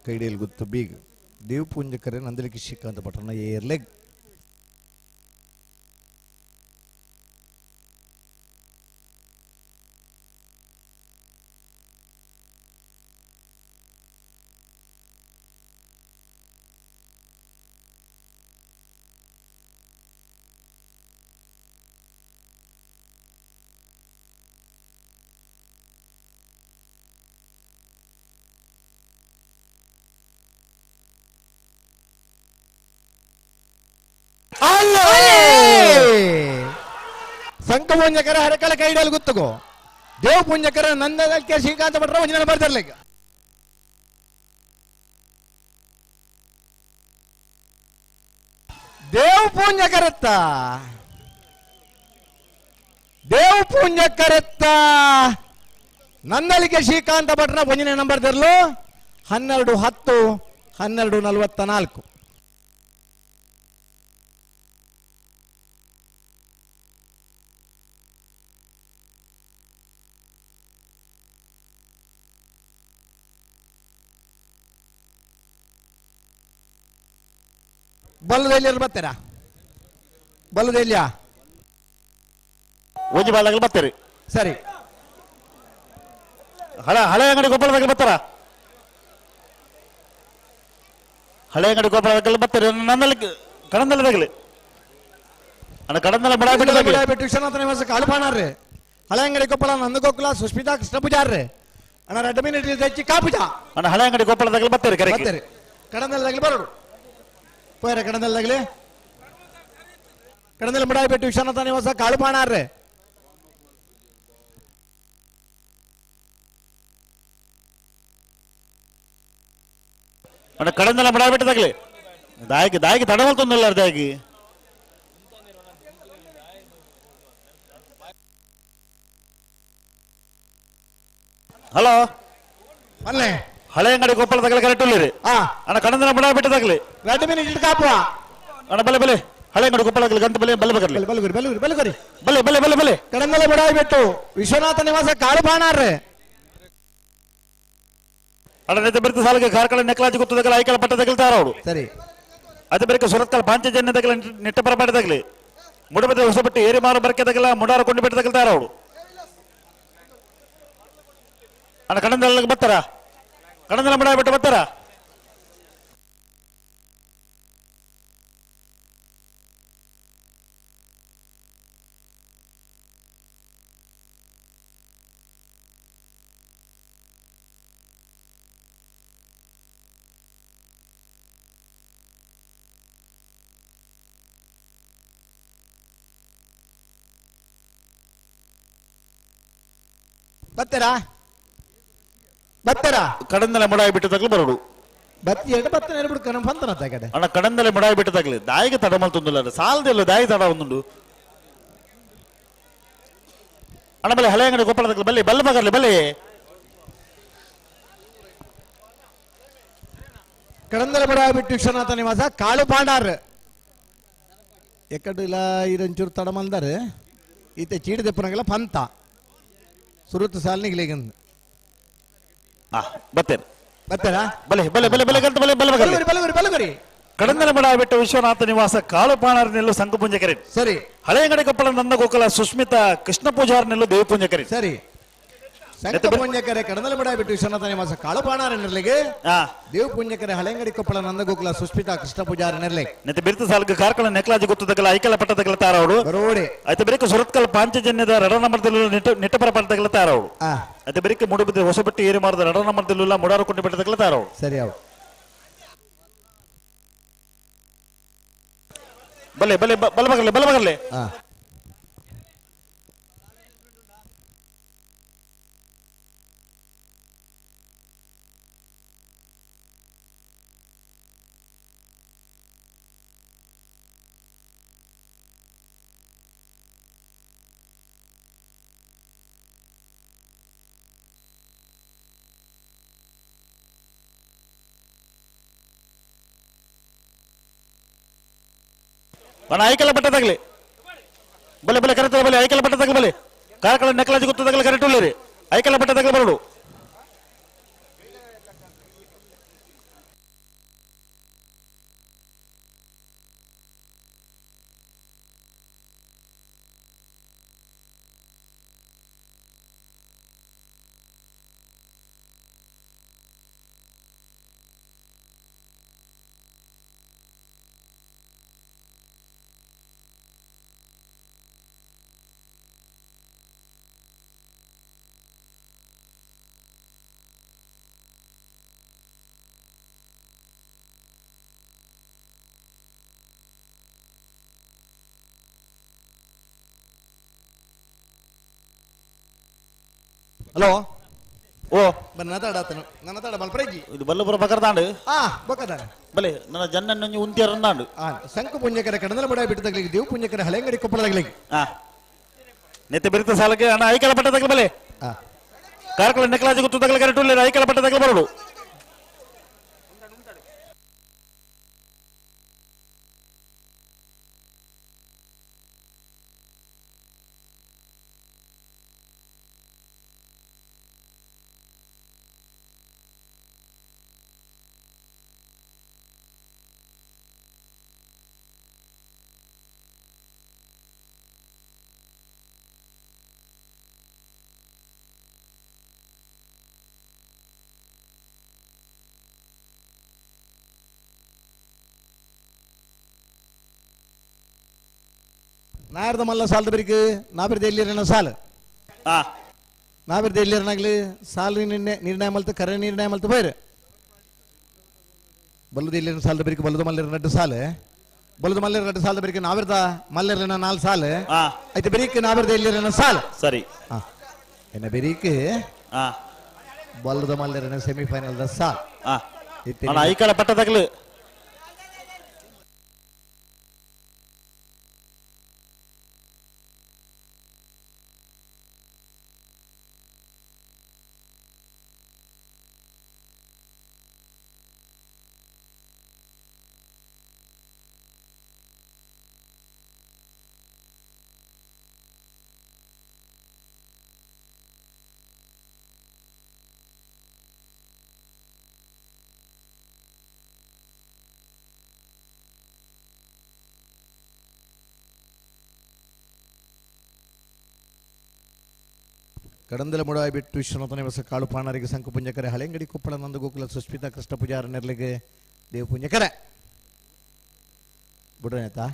ಕೈಡಿಯಲ್ಲಿ ಗೊತ್ತು ಬೀಗ್ ದೇವಪೂಂಜಕರ ನಂದಲಿಕ್ಕೆ ಶ್ರೀಕಾಂತ ಭಟ್ರನ ಏರ್ಲೆಗ್ ಶಂಕುಪೂಂಜಕರ ಹರಕಳ ಕೈಡಲ್ಲಿ ಗೊತ್ತುಗೋ ದೇವಪೂಂಜಕರ ನಂದಲಿಕ್ಕೆ ಶ್ರೀಕಾಂತ ಭಟ್ರ ಒಂಜನ ಬರ್ತಾರಲ್ಲ ದೇವಪೂಂಜಕರತ್ತ ದೇವಪೂಂಜಕರತ್ತ ನಂದಲಿಗೆ ಶ್ರೀಕಾಂತ ಭಟ್ರ ಒಂದನೇ ನಂಬರ್ ತರಲು 12 10 12 44 ಬಲ್ಲದೆಲ್ಲಿ ಬರ್ತೀರಾ ಬಲ್ಲದೆಲ್ಲಿಯಾ ಒಂಜಿ ಬಾಲಾಗಲಿ ಬರ್ತೀರಿ ಸರಿ ಹಳೆ ಹಳೆ ಅಂಗಡಿ ಗೊಬ್ಬರದಾಗ ಬರ್ತಾರ ಹಳೆ ಅಂಗಡಿ ಗೊಬ್ಬರದಾಗಲಿ ಬರ್ತೀರಿ ನನ್ನಲ್ಲಿ ಕಡಂದಲ್ಲದಾಗಲಿ ಅಣ್ಣ ಕಡಂದಲ್ಲ ಬಡ ಬಿಟ್ಟು ವಿಶ್ವನಾಥ ನಿವಾಸ ಕಾಳುಪಾಣಾರ್ರಿ ಹಳೆ ಅಂಗಡಿ ಕೊಪ್ಪಳ ನಂದಗೋಕುಲ ಸುಸ್ಮಿತಾ ಕೃಷ್ಣ ಪೂಜಾರ್ರಿ ಅಣ್ಣ ರೆಡ್ ಮಿನಿಟ್ ಹೆಚ್ಚಿ ಕಾಪುಜಾ ಅಣ್ಣ ಹಳೆ ಅಂಗಡಿ ಕೊಪ್ಪಳದಾಗಲಿ ಬರ್ತೀರಿ ಕರೆ ಬರ್ತೀರಿ ಕಡಂದಲ್ಲದಾಗಲಿ ಬರೋಡು ಪೋಯರ ಕಡಂದಲ್ಲದಾಗಲಿ ಕಡಂದಲ್ ಬಿಟ್ಟು ವಿಶ್ವನಾಥ ನಿವಾಸ ಕಾಳುಪಾಣಾರ್ರಿ ಅಣ್ಣ ಕಡಂದಲ್ಲ ಬಡ ಬಿಟ್ಟದಾಗಲಿ ದಾಯಿಗೆ ದಾಯಿಗೆ ತಡವಲ್ತೊಂದಿಲ್ಲ ದಾಯಿಗೆ ಹಲೋ ಅಲ್ಲೇ ಹಳೆ ಅಂಗಡಿ ಕೊಪ್ಪಳದಾಗಲಿ ಕರೆಕ್ಟ್ ಇಲ್ಲಿರಿ ಅಣ್ಣ ಕಡಂದಲ ಬಡ ಬಿಟ್ಟದಾಗಲಿ ರೆಡ್ ಮಿನಿಟ್ ಕಾಪುವ ಅಣ್ಣ ಬಲೆ ಬಲೆ ಹಳೆ ಅಂಗಡಿ ಕೊಪ್ಪಳದಾಗಲಿ ಗಂತ ಬಲೆ ಬಲೆ ಬಗರ್ಲಿ ಬಲಗುರಿ ಬಲಗುರಿ ಬಲಗುರಿ ಬಲೆ ಬಲೆ ಬಲೆ ಬಲೆ ಕಡಂದಲ ಬಿಟ್ಟು ವಿಶ್ವನಾಥ ನಿವಾಸ ಕಾಳುಪಾಣಾರ್ರಿ ಅಣ್ಣ ನೆತ್ತ ಬಿರ್ತ ಸಾಲಿಗೆ ಕಾರ್ಕಳ ನೆಕ್ಲಾಜಿ ಗೊತ್ತದಾಗಲಿ ಐಕಳ ಪಟ್ಟದಾಗಲಿ ತಾರವಡು ಸರಿ ಅದೇ ಬೇರೆ ಸುರತ್ಕಲ್ ಪಾಂಚಜನ್ಯದಾಗಲಿ ನಿಟ್ಟಪರ ಪಟ್ಟದಾಗಲಿ ಮುಡಬದ ಹೊಸಬಟ್ಟಿ ಏರಿಮಾರು ಬರ್ಕೆದಾಗಲ ಮುಡಾರ ಕೊಂಡು ಬಿಟ್ಟದಾಗಲಿ ತಾರವಡು ಅಣ್ಣ ಕಡಂದಲ ಬರ್ತಾರ ಕಡಂದಲ ಮಡ ಬಿಟ್ಟು ಬರ್ತಾರ ಬತ್ತೀರಾ ಬತ್ತೀರಾ ಕಡಂದಲೆ ಮಡಾಯಿ ಬಿಟ್ಟು ತಗ್ಲು ಬರೋಡು ಬತ್ತಿ ಎರಡು ಬತ್ತ ನೆರಬಿಡು ಕಣ ಬಂತನ ಕಡೆ ಅಣ್ಣ ಕಡಂದಲೆ ಮಡಾಯಿ ಬಿಟ್ಟು ತಗ್ಲಿ ದಾಯಿಗೆ ತಡ ಮಲ್ತೊಂದುಲ್ಲ ಸಾಲದೆಲ್ಲ ದಾಯಿ ತಡ ಒಂದುಂಡು ಅಣ್ಣ ಬಲೆ ಹಳೆ ಅಂಗಡಿ ಕೊಪ್ಪಳ ತಗ್ಲು ಬಲ್ಲಿ ಬಲ್ಲ ಬಗರ್ಲಿ ಬಲ್ಲಿ ಕಡಂದಲೆ ಮಡಾಯಿ ಬಿಟ್ಟು ವಿಶ್ವನಾಥ ನಿವಾಸ ಕಾಳು ಪಾಂಡಾರ್ ಎಕ್ಕಡು ಇಲ್ಲ ಇರಂಚೂರು ತಡ ಮಲ್ದಾರೆ ಈತ ಚೀಡಿ ದೆಪ್ಪನಗೆಲ್ಲ ಪಂತ ಸುರುತ್ತು ಸಾಲಿನಿಗೆ ಬತ್ತೇನೆ ಬತ್ತೇರಾ ಬಲೆ ಬಲೆ ಬಲೆ ಬಲೆ ಗಂತ ಬಲೆ ಬಲೆ ಬಗರ್ಲಿ ಬಲಗುರಿ ಬಲಗುರಿ ಕಡಂದಲ ಮಡ ಬಿಟ್ಟು ವಿಶ್ವನಾಥ ನಿವಾಸ ಕಾಳು ಪಾಣಾರ್ ನಿಲ್ಲು ಸಂಕಪುಂಜಕರಿ ಸರಿ ಹಳೆಯಂಗಡಿ ಕೊಪ್ಪಳ ನಂದ ಗೋಕುಲ ಸುಸ್ಮಿತಾ ಕೃಷ್ಣ ಪೂಜಾರ್ ನಿಲ್ಲು ದೇವಪುಂಜಕರಿ ಸರಿ ಸಂಕಪುಂಜಕರೆ ಕಡಂದಲ ಮಡ ಬಿಟ್ಟು ವಿಶ್ವನಾಥ ನಿವಾಸ ಕಾಳು ಪಾಣಾರ್ ನೆರಳಿಗೆ ದೇವಪುಂಜಕರೆ ಹಳೆಂಗಡಿ ಕೊಪ್ಪಳ ನಂದಗೋಕುಲ ಸುಸ್ಮಿತಾ ಕೃಷ್ಣ ಪೂಜಾರ್ ನೆರಳಿಗೆ ನೆತ್ತ ಬಿರ್ತ ಸಾಲ್ಗ ಕಾರ್ಕಳ ನೆಕ್ಲಾಜಿ ಗೊತ್ತದಗಲ ಐಕಲ ಪಟ್ಟದಗಲ ತಾರವಡು ಬರೋಡೆ ಆಯ್ತ ಬೆರಿಕ ಸುರತ್ಕಲ್ ಪಾಂಚಜನ್ಯದ ರಡ ನಂಬರ್ದಲ್ಲೂ ನಿಟ್ಟಪರ ಪಟ್ಟದಗಲ ತಾರವಡು ಆಯ್ತ ಬೆರಿಕ ಮುಡುಬಿದ್ದ ಹೊಸಬಟ್ಟಿ ಏರಿ ಮಾರದ ರಡ ನಂಬರ್ದಲ್ಲೂ ಮುಡಾರು ಕೊಂಡು ಬೆಟ್ಟದಗಲ ತಾರವಡು ಸರಿ ಅವು ಬಲೆ ಬಲೆ ಬಲ ಬಗರ್ಲೆ ಬಲ ಬಗರ್ಲೆ ಅಣ್ಣ ಐಕಲ ಪಟ್ಟ ತಗಲಿ ಬಲೆ ಬಲೆ ಕರೆತ ಬಲೆ ಐಕಲ ಪಟ್ಟ ತಗಲಿ ಬಲೆ ಕಾರ್ಕಳ ನೆಕ್ಲಾಜಿ ಗೊತ್ತು ತಗಲಿ ಕರೆಕ್ಟ್ ಉಳ್ಳೇರಿ ಐಕಲ ಪಟ್ಟ ತಗಲಿ ಬರೋಡು ಹಲೋ ಓ ನನ್ನ ತಾಡ ನನ್ನ ತಾಡ ಮಲ್ಪರೆಜ್ಜಿ ಇದು ಬಲ್ಲಪುರ ಬಕರ್ದಾಂಡು ಆ ಬೊಕ್ಕದಾನೆ ಬಲೆ ನನ್ನ ಜನ್ನ ಉಂತಿಯರಂದಾಂಡು ಆ ಸಂಕು ಪುಣ್ಯಕರ ಕಡಂದಲ ಬಡ ಬಿಟ್ಟು ತಗಲಿಗೆ ದೇವ್ ಪುಣ್ಯಕರ ಹಳೆಂಗಡಿ ಕೊಪ್ಪಳ ತಗಲಿಗೆ ಆ ನೆತ್ತೆ ಬಿರಿತ ಸಾಲಕ್ಕೆ ಅಣ್ಣ ಐಕಲ ಪಟ್ಟ ತಗಲಿ ಬಲೆ ಕಾರ್ಕಳ ನೆಕ್ಲಾಜಿ ಗೊತ್ತು ತಗಲಿ ಕರೆಕ್ಟ್ ಉಳ್ಳೇರಿ ಐಕಲ ಪಟ್ಟ ತಗಲಿ ಬರೋಡು ನಾಯರ್ದ ಮಲ್ಲ ಸಾಲದ ಬರಿಕ್ ನಾಬಿರ್ದ ಎಲ್ಲಿರನ ಸಾಲ ನಾಬಿರ್ದ ಎಲ್ಲಿರನಾಗ್ಲಿ ಸಾಲು ನಿರ್ಣಯ ನಿರ್ಣಯ ಮಲ್ತು ಕರೆ ನಿರ್ಣಯ ಮಲ್ತು ಬೈರು ಬಲ್ಲದ ಎಲ್ಲಿರನ ಸಾಲದ ಬರಿಕ್ ಬಲ್ಲದ ಮಲ್ಲಿರ ನಡ್ಡು ಸಾಲ ಬಲ್ಲದ ಮಲ್ಲಿರ ನಡ್ಡು ಸಾಲದ ಬರಿಕ್ ನಾವಿರ್ದ ಮಲ್ಲಿರನ ನಾಲ್ ಸಾಲ ಆಯ್ತು ಬೆರಿಕ್ ನಾವಿರ್ದ ಎಲ್ಲಿರನ ಸಾಲ ಸರಿ ಎನ್ನ ಬೆರಿಕ್ ಬಲ್ಲದ ಮಲ್ಲಿರನ ಸೆಮಿಫೈನಲ್ the ಸಾಲ ಅಣ್ಣ ಐಕಳ ಪಟ್ಟ ತಗಲು ಕಡಂದಲ ಮುಡಾಯಿ ಬಿಟ್ಟು ವಿಶ್ವನಾಥ ನಿವಾಸ ಕಾಳು ಪಾಣರಿಗೆ ಸಂಕು ಪುಂಜಕರೆ ಹಳೆಂಗಡಿ ಕೊಪ್ಪಳ ನಂದಗೋಕುಲ ಸುಸ್ಮಿತಾ ಕೃಷ್ಣ ಪೂಜಾರ ನೆರಳಿಗೆ ದೇವ ಪುಂಜಕರೆ ಬುಡ್ರನೇತಾ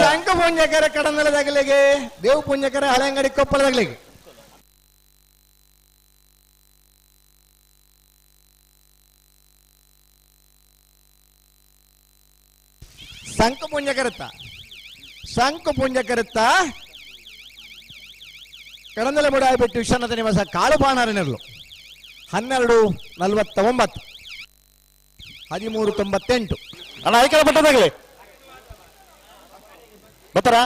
ಸಂಕು ಪುಂಜಕರೆ ಕಡಂದಲದಾಗಲಿಗೆ ದೇವ ಪುಂಜಕರೆ ಹಳೆಂಗಡಿ ಕೊಪ್ಪಳದಾಗಲಿಗೆ ಸಂಕು ಪುಂಜಕರತ್ತ ಸಂಕು ಪುಂಜಕರತ್ತ ಕಡಂದಲ ಮುಡಾಯಿ ಬಿಟ್ಟು ವಿಶ್ವನಾಥ ನಿವಾಸ ಕಾಳು ಬಾಣಾರನೆರಳು 12:49 13:98. ಅಣ್ಣ ಐಕಳ ಬಟ್ಟದಾಗಲಿ ಬತ್ತಾರ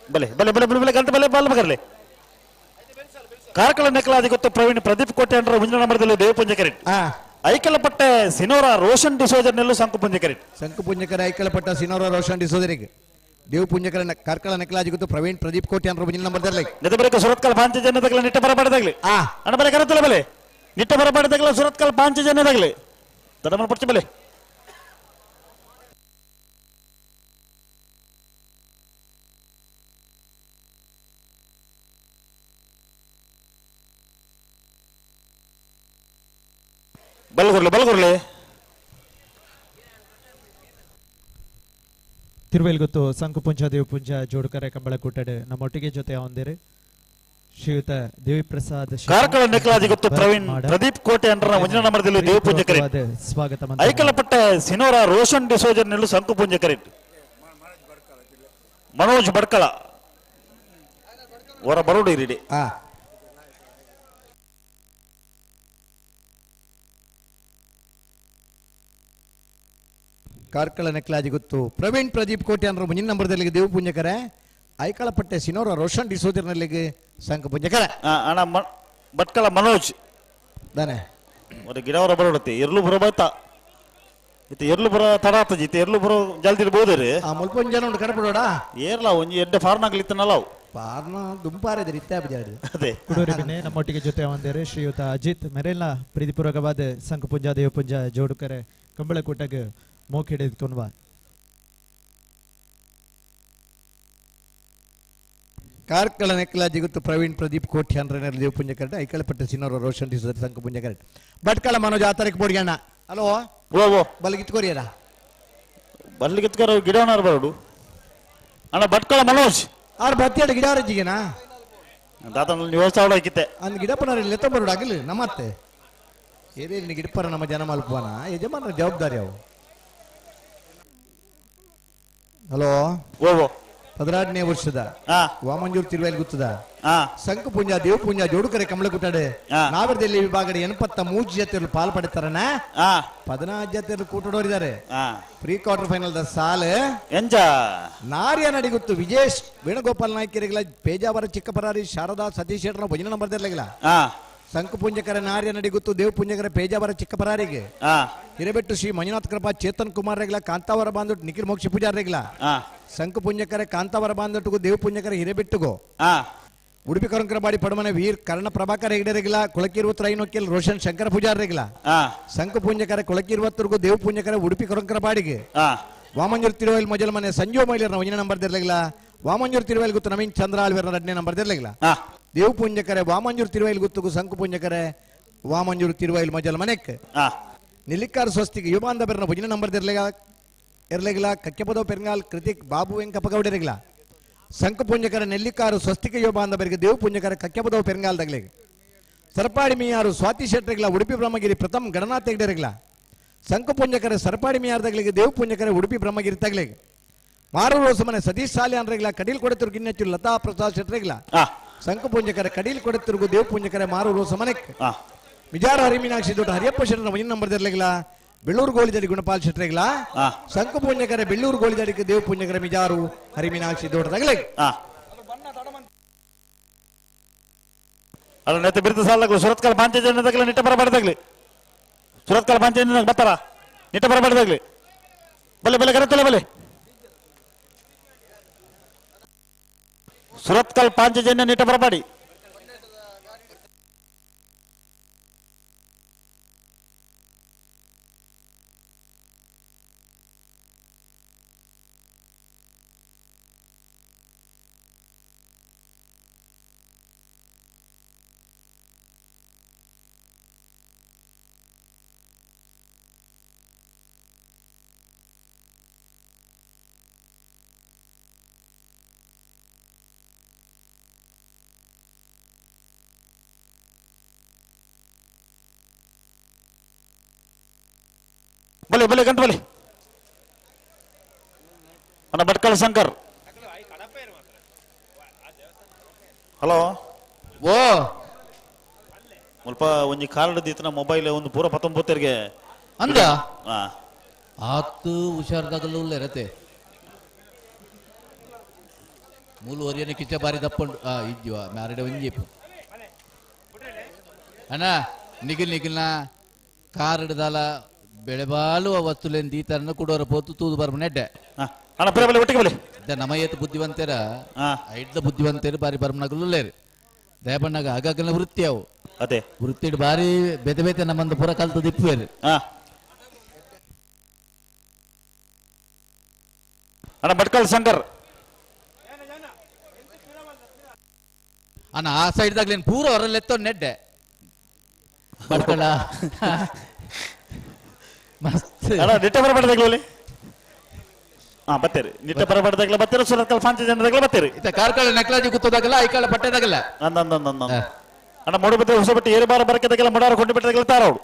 ಬಲೆ ಬಲೆ ಬಲೆ ಬಲೆ ಬಲೆ ಗಂಟೆ ಬಲೆ ಬಲ್ಲ ಬಗರ್ಲಿ ಕಾರ್ಕಳ ನೆಕ್ಕಲಾದಿ ಗೊತ್ತು ಪ್ರವೀಣ್ ಪ್ರದೀಪ್ ಕೋಟೆ ಅಂಡ್ರ ಮುಂದಿನ ನಂಬರ್ದಲ್ಲಿ ದೇವಪುಂಜಕರಿ ಐಕಲಪಟ್ಟೆ ಸಿನೋರ ರೋಷನ್ ಡಿಸೋಜರ್ ನೆಲ್ಲು ಸಂಕು ಪುಂಜಕರಿ ಸಂಕು ಪುಂಜಕರ ಐಕಲಪಟ್ಟ ಸಿನೋರ ರೋಷನ್ ಡಿಸೋಜರಿಗೆ ದೇವ ಪುಂಜಕರ ಕಾರ್ಕಳ ನೆಕ್ಕಲಾಜಿ ಗೊತ್ತು ಪ್ರವೀಣ್ ಪ್ರದೀಪ್ ಕೋಟೆ ಅಂಡ್ರ ಮುಂದಿನ ನಂಬರ್ದಲ್ಲಿ ನೆದ ಸುರತ್ಕಲ್ ಪಾಂಚಜನ್ಯದಾಗಲಿ ನಿಟ್ಟ ಬರಬಾರ್ದಾಗ್ಲಿ ಅಣ್ಣ ಬಲೆ ಕರತ್ತಲ್ಲ ಬಲೆ ನಿಟ್ಟ ಬರಬಾರ್ದಾಗಲ ಸುರತ್ಕಲ್ ಪಾಂಚಜನ್ಯದಾಗಲಿ ದಡಮನ ಪಡ್ಚ ಬಲೆ ಬಲ್ಗುರ್ಲಿ ಬಲ್ಗುರ್ಲಿ ತಿರುವೇಲ್ಗುತ್ತು ಸಂಕುಪುಂಜ ದೇವಪುಂಜ ಜೋಡುಕರೆ ಕಂಬಳ ಕೂಟಡೆ ನಮ್ಮೊಟ್ಟಿಗೆ ಜೊತೆ ಹೊಂದಿರಿ ಶ್ರೀಯುತ ದೇವಿಪ್ರಸಾದ್ ಕಾರ್ಕಳ ನೆಕ್ಕಲಾದಿ ಗೊತ್ತು ಪ್ರವೀಣ್ ಪ್ರದೀಪ್ ಕೋಟೆ ಅಂಡ್ರ ಮುಂದಿನ ನಂಬರ್ದಲ್ಲಿ ದೇವಪುಂಜಕರಿ ಸ್ವಾಗತ ಐಕಲಪಟ್ಟೆ ಸಿನೋರ ರೋಷನ್ ಡಿಸೋಜರ್ ನೆಲ್ಲು ಸಂಕುಪುಂಜಕರಿ ಮನೋಜ್ ಬಡ್ಕಳ ಹೊರ ಬರೋಡು ಇರಿಡಿ ಕಾರ್ಕಳ ನೆಕ್ಲಾಜಿ ಗೊತ್ತು ಪ್ರವೀಣ್ ಪ್ರದೀಪ್ ಕೋಟೆ ಅಂದ್ರೆ ಮುಂದಿನ ನಂಬರ್ದಲ್ಲಿ ದೇವ ಪುಂಜಕರೆ ಐಕಳಪಟ್ಟೆ ಸಿನೋರ ರೋಷನ್ ಡಿಸೋಜರ್ನಲ್ಲಿಗೆ ಸಂಕ ಪುಂಜಕರೆ ಅಣ್ಣ ಭಟ್ಕಳ ಮನೋಜ್ ದಾನೆ ಒಂದು ಗಿಡವರ ಬರೋಡತ್ತೆ ಎರ್ಲು ಬರೋ ಬೈತ ಇತ್ತೆ ಎರ್ಲು ಬರೋ ತಡ ಆಗ್ತದೆ ಇತ್ತೆ ಎರ್ಲು ಬರೋ ಜಲ್ದಿ ಇರ್ಬೋದು ರೀ ಮುಲ್ಪ ಜನ ಉಂಟು ಕಡಪಡೋಡ ಏರ್ಲ ಒಂಜಿ ಎಡ್ಡೆ ಫಾರ್ನ್ ಆಗ್ಲಿತ್ತನಲ್ಲ ಅವು ಫಾರ್ನ ದುಂಪಾರೆ ಇತ್ತೆ ಅದೇ ಕುಡೂರಿ ಬಿನ್ನೆ ನಮ್ಮೊಟ್ಟಿಗೆ ಜೊತೆ ಹೊಂದಿರಿ ಶ್ರೀಯುತ ಅಜಿತ್ ಮೆರೆಲ್ನ ಪ್ರೀತಿಪೂರ್ವಕವಾದ ಸಂಕಪುಂಜ ದೇವಪುಂಜ ಜೋಡುಕರೆ ಕಂಬಳಕೂಟಗೆ ಮೋಕಿಡಿದ್ಕೊಂಡ್ವಾ ಕಾರ್ಕಳ ನೆಕ್ಕಲಾಜಿ ಗೊತ್ತು ಪ್ರವೀಣ್ ಪ್ರದೀಪ್ ಕೋಟ್ಯಾನ್ ಅಂದ್ರೆ ದೇವಪುಂಜ ಕರಡೆ ಐಕಳಪಟ್ಟೆ ಸಿನೋರ ರೋಷನ್ ಡಿಸೋಜರ್ ಸಂಕ ಪುಂಜ ಕರಡೆ ಭಟ್ಕಳ ಮನೋಜ್ ಆತರಕ್ಕೆ ಬೋಡಿಯಣ್ಣ ಹಲೋ ಓ ಬಲಗಿತ್ಕೋರಿಯರ ಬರ್ಲಿಕ್ಕೆ ಗಿಡವನಾರ ಬರೋಡು ಅಣ್ಣ ಭಟ್ಕಳ ಮನೋಜ್ ಆರ್ ಬತ್ತಿಯಾಡ ಗಿಡ ಅರಜಿಗೆನಾ ದಾತ ವ್ಯವಸ್ಥೆ ಆಡೋಕಿತ್ತೆ ಅಂದ್ ಗಿಡಪ್ಪನವ್ರ ಲೆತ್ತ ಬರೋಡು ಆಗಲಿ ನಮ್ಮತ್ತೆ ಏನೇನು ಗಿಡಪ್ಪರ ನಮ್ಮ ಜನ ಮಲ್ಪನ ಯಜಮಾನರ ಜವಾಬ್ದಾರಿ ಅವು ಹಲೋ ಓ 16ನೇ ವರ್ಷದ ವಾಮಂಜೂರ್ ತಿರುವೈಲ್ ಗುತ್ತದ ಸಂಕು ಪುಂಜ ದೇವ ಪುಂಜ ಜೋಡುಕರೆ ಕಮಲಕುಟ್ಟಾಡೆ ನಾವರದಲ್ಲಿ ವಿಭಾಗದ 83 ಜತೆಯರು ಪಾಲ್ ಪಡೆತಾರನ 14 ಜತೆಯರು ಕೂಟಡೋರಿದ್ದಾರೆ ಪ್ರೀ ಕ್ವಾರ್ಟರ್ ಫೈನಲ್ the ಸಾಲೆ ಎಂಜ ನಾರ್ಯ ನಡಿಗುತ್ತು ವಿಜೇಶ್ ವೇಣುಗೋಪಾಲ್ ನಾಯ್ಕರಿಗಳ ಪೇಜಾವರ ಚಿಕ್ಕಪರಾರಿ ಶಾರದಾ ಸತೀಶ್ ಶೆಟ್ಟರ್ ಭಜನ ನಂಬರ್ ಇರ್ಲಿಲ್ಲ ಸಂಕು ಪುಂಜಕರ ನಾರ್ಯ ನಡಿಗುತ್ತು ದೇವ ಪುಂಜಕರ ಪೇಜಾವರ ಚಿಕ್ಕಪರಾರಿಗೆ ಹಿರೇಬೆಟ್ಟು ಶ್ರೀ ಮಂಜುನಾಥ್ ಕೃಪಾ ಚೇತನ್ ಕುಮಾರ್ ರೆಗ್ಲ ಕಾಂತಾವರ ಬಾಂಧಟ್ ನಿಖಿಲ್ ಮೋಕ್ಷ ಪೂಜಾರ್ ರೆಗ್ಲ ಸಂಕು ಪುಂಜಕರ ಕಾಂತಾವರ ಬಾಂಧಟ್ಗೂ ದೇವ ಪುಂಜಕರ ಹಿರೇಬೆಟ್ಟುಗೋ ಉಡುಪಿ ಕರುಂಕರಬಾಡಿ ಪಡಮನೆ ವೀರ್ ಕರ್ಣ ಪ್ರಭಾಕರ್ ಹೆಗ್ಡೆ ರೆಗ್ಲ ಕೊಳಕಿರುವತ್ರ ಐನೋಕೆಲ್ ರೋಷನ್ ಶಂಕರ ಪೂಜಾರ್ ರೆಗ್ಲ ಸಂಕು ಪುಂಜಕರ ಕೊಳಕಿರುವತ್ತರಿಗೂ ದೇವ ಪುಂಜಕರ ಉಡುಪಿ ಕರುಂಕರಬಾಡಿಗೆ ವಾಮಂಜೂರ್ ತಿರುವೈಲ್ ಮೊಜಲ್ ಮನೆ ಸಂಜೀವ ಮೈಲರ್ನ ಒಂದನೇ ನಂಬರ್ ದಿರ್ಲಿಲ್ಲ ವಾಮಂಜೂರ್ ತಿರುವೈಲ್ ಗುತ್ತು ನವೀನ್ ಚಂದ್ರ ಆಳ್ವೇರ್ನ ಎರಡನೇ ನಂಬರ್ ದಿರ್ಲಿಲ್ಲ ದೇವ ಪುಂಜಕರೆ ವಾಮಂಜೂರ್ ತಿರುವೈಲ್ ಗುತ್ತುಗು ಸಂಕು ಪುಂಜಕರೆ ವಾಮಂಜೂರ್ ತಿರುವೈಲ್ ಮೊಜಲ್ ಮನೆಕ್ ನಿಲಿಕಾರ್ ಸ್ವಸ್ತಿಗೆ ಯುವಾಂದ ಬೆರ್ನ ಭುಜನ ನಂಬರ್ ಇರ್ಲಿಲ್ಲ ಕಕ್ಕೆಪದವ್ ಪೆರ್ಗಾಲ್ ಕೃತಿಕ್ ಬಾಬು ವೆಂಕಪ್ಪಗೌಡರಿಗ್ಲ ಸಂಕು ಪುಂಜಕರ ನೆಲ್ಲಿಕಾರು ಸ್ವಸ್ತಿಕ ಯೋಬಾಂದ ಬೆರ್ಗೆ ದೇವ ಪುಂಜಕರ ಕಕ್ಕೆಪದವ್ ಪೆರ್ಗಾಲ್ ದಗ್ಲಿಗೆ ಸರಪಾಡಿ ಮೀಯಾರು ಸ್ವಾತಿ ಶೆಟ್ಟರಿಗ್ಲ ಉಡುಪಿ ಬ್ರಹ್ಮಗಿರಿ ಪ್ರಥಮ್ ಗಣನಾಥ್ ಹೆಗ್ಡೆರಿಗ್ಲ ಸಂಕು ಪುಂಜಕರ ಸರಪಾಡಿ ಮೀಯಾರ್ ದಗ್ಲಿಗೆ ದೇವ ಪುಂಜಕರ ಉಡುಪಿ ಬ್ರಹ್ಮಗಿರಿ ತಗ್ಲಿಗೆ ಮಾರೂರು ಹೊಸಮನೆ ಸತೀಶ್ ಸಾಲಿಯಾನ್ರಿಗ್ಲ ಕಡೀಲ್ ಕೊಡತುರು ಗಿನ್ನೆಚ್ಚು ಲತಾ ಪ್ರಸಾದ್ ಶೆಟ್ಟರಿಗ್ಲ ಸಂಕು ಪುಂಜಕರ ಕಡೀಲ್ ಕೊಡತುರುಗು ದೇವ ಪುಂಜಕರ ಮಾರೂರು ಹೊಸಮನೆಕ್ ವಿಜಾರ ಹರಿಮೀನಾಕ್ಷಿ ದೊಡ್ಡ ಹರಿಯಪ್ಪ ಶೆಟ್ಟರ ಒಂದಿನ ನಂಬರ್ ಇರ್ಲಿಲ್ಲ ಬೆಳ್ಳೂರು ಗೋಳಿದಡಿ ಗುಣಪಾಲ್ ಶೆಟ್ಟರಿಗ್ಲ ಸಂಕು ಪುಂಜಕರ ಬೆಳ್ಳೂರು ಗೋಳಿದಡಿಗೆ ದೇವ ಪುಂಜಕರ ಮಿಜಾರು ಹರಿಮೀನಾಕ್ಷಿ ದೊಡ್ಡ ಅಲ್ಲ ನೆತ್ತ ಬಿರುದು ಸಾಲಾಗಲು ಸುರತ್ಕಲ್ ಪಾಂಚಜನ್ಯದಾಗಲಿ ನಿಟ್ಟ ಬರಬಾರ್ದಾಗ್ಲಿ ಸುರತ್ಕಲ್ ಪಾಂಚಜನ್ಯ ಬರ್ತಾರ ನಿಟ್ಟ ಬರಬಾರ್ದಾಗ್ಲಿ ಬಲೆ ಬಲೆ ಕರತ್ತಲ್ಲ ಬಲೆ ಸುರತ್ಕಲ್ ಪಾಂಚಜನ್ಯ ನಿಟ್ಟ ಬರಬಾಡಿ ಬಲೆ ಬಲೆ ಗಂಟು ಬಲೆ ಅಣ್ಣ ಭಟ್ಕಳ ಶಂಕರ್ ಹಲೋ ಓ ಮುಲ್ಪ ಒಂಜಿ ಕಾರ್ಡ್ ದೀತನ ಮೊಬೈಲ್ ಒಂದು ಪೂರ ಪತ್ತೊಂಬತ್ತರಿಗೆ ಅಂದ ಹಾ ಆತು ಹುಷಾರ್ದಾಗಲೂ ಉಲ್ಲೇರತೆ ಮೂಲು ಒರಿಯನ ಕಿಚ್ಚ ಬಾರಿ ದಪ್ಪಂಡು ಆ ಇಜ್ಜುವ ಮ್ಯಾರಡೆ ಒಂಜಿಪ್ಪು ಅಣ್ಣ ನಿಗಿಲ್ ನಿಗಿಲ್ನ ಕಾರಡ್ದಾಲ ಬೆಳೆಬಾಳುವ ವಸ್ತುಲೇನ್ ದೀತರನ್ನ ಕುಡೋರ ಪೋತು ತೂದು ಬರ್ಬ ನೆಡ್ಡೆ ಅಣ್ಣ ಪುರ ಬಲೆ ಒಟ್ಟಿಗೆ ಬಲೆ ನಮ್ಮ ಏತ್ ಬುದ್ಧಿವಂತರ ಐಡ್ದ ಬುದ್ಧಿವಂತರು ಬಾರಿ ಬರ್ಮನಗಲು ಉಲ್ಲೇರು ದಯಪಣ್ಣಾಗ ಆಗಾಗಲ ವೃತ್ತಿ ಅವು ಅದೇ ವೃತ್ತಿಡ್ ಬಾರಿ ಬೇತೆ ಬೇತೆ ನಮ್ಮಂದು ಪೂರ ಕಲ್ತು ದಿಪ್ಪುವೇರು ಅಣ್ಣ ಭಟ್ಕಳ ಶಂಕರ್ ಅಣ್ಣ ಆ ಸೈಡ್ದಾಗ್ಲೇನು ಪೂರ ಹೊರಲ್ ಎತ್ತೋ ನೆಡ್ಡೆ ಭಟ್ಕಳ ಮಸ್ತ್ ಅಣ್ಣ ನಿಟ್ಟೆ ಬರಬಾರ್ದಾಗ್ಲೇ ಹಾ ಬತ್ತೀರಿ ನಿಟ್ಟೆ ಬರಬಾರ್ದಾಗ್ಲ ಬತ್ತೀರಿ ಸುರತ್ಕಲ್ ಪಾಂಚಜನ್ಯದಾಗ್ಲ ಬತ್ತೀರಿ ಇತ್ತ ಕಾರ್ಕಳ ನೆಕ್ಲಾಜಿ ಗುತ್ತದಾಗಲ್ಲ ಐಕಾಳ ಪಟ್ಟೆದಾಗಲ್ಲ ಅಂದ ಅಂದ ಅಂದ ಅಂದ ಅಣ್ಣ ಮೂಡುಬಿದ್ರೆ ಹೊಸಬಟ್ಟಿ ಏರುಬಾರ ಬರಕೆದಾಗೆಲ್ಲ ಮುಡಾರ ಕೊಂಡು ಬಿಟ್ಟದಾಗಲ್ಲ ತಾರವಳು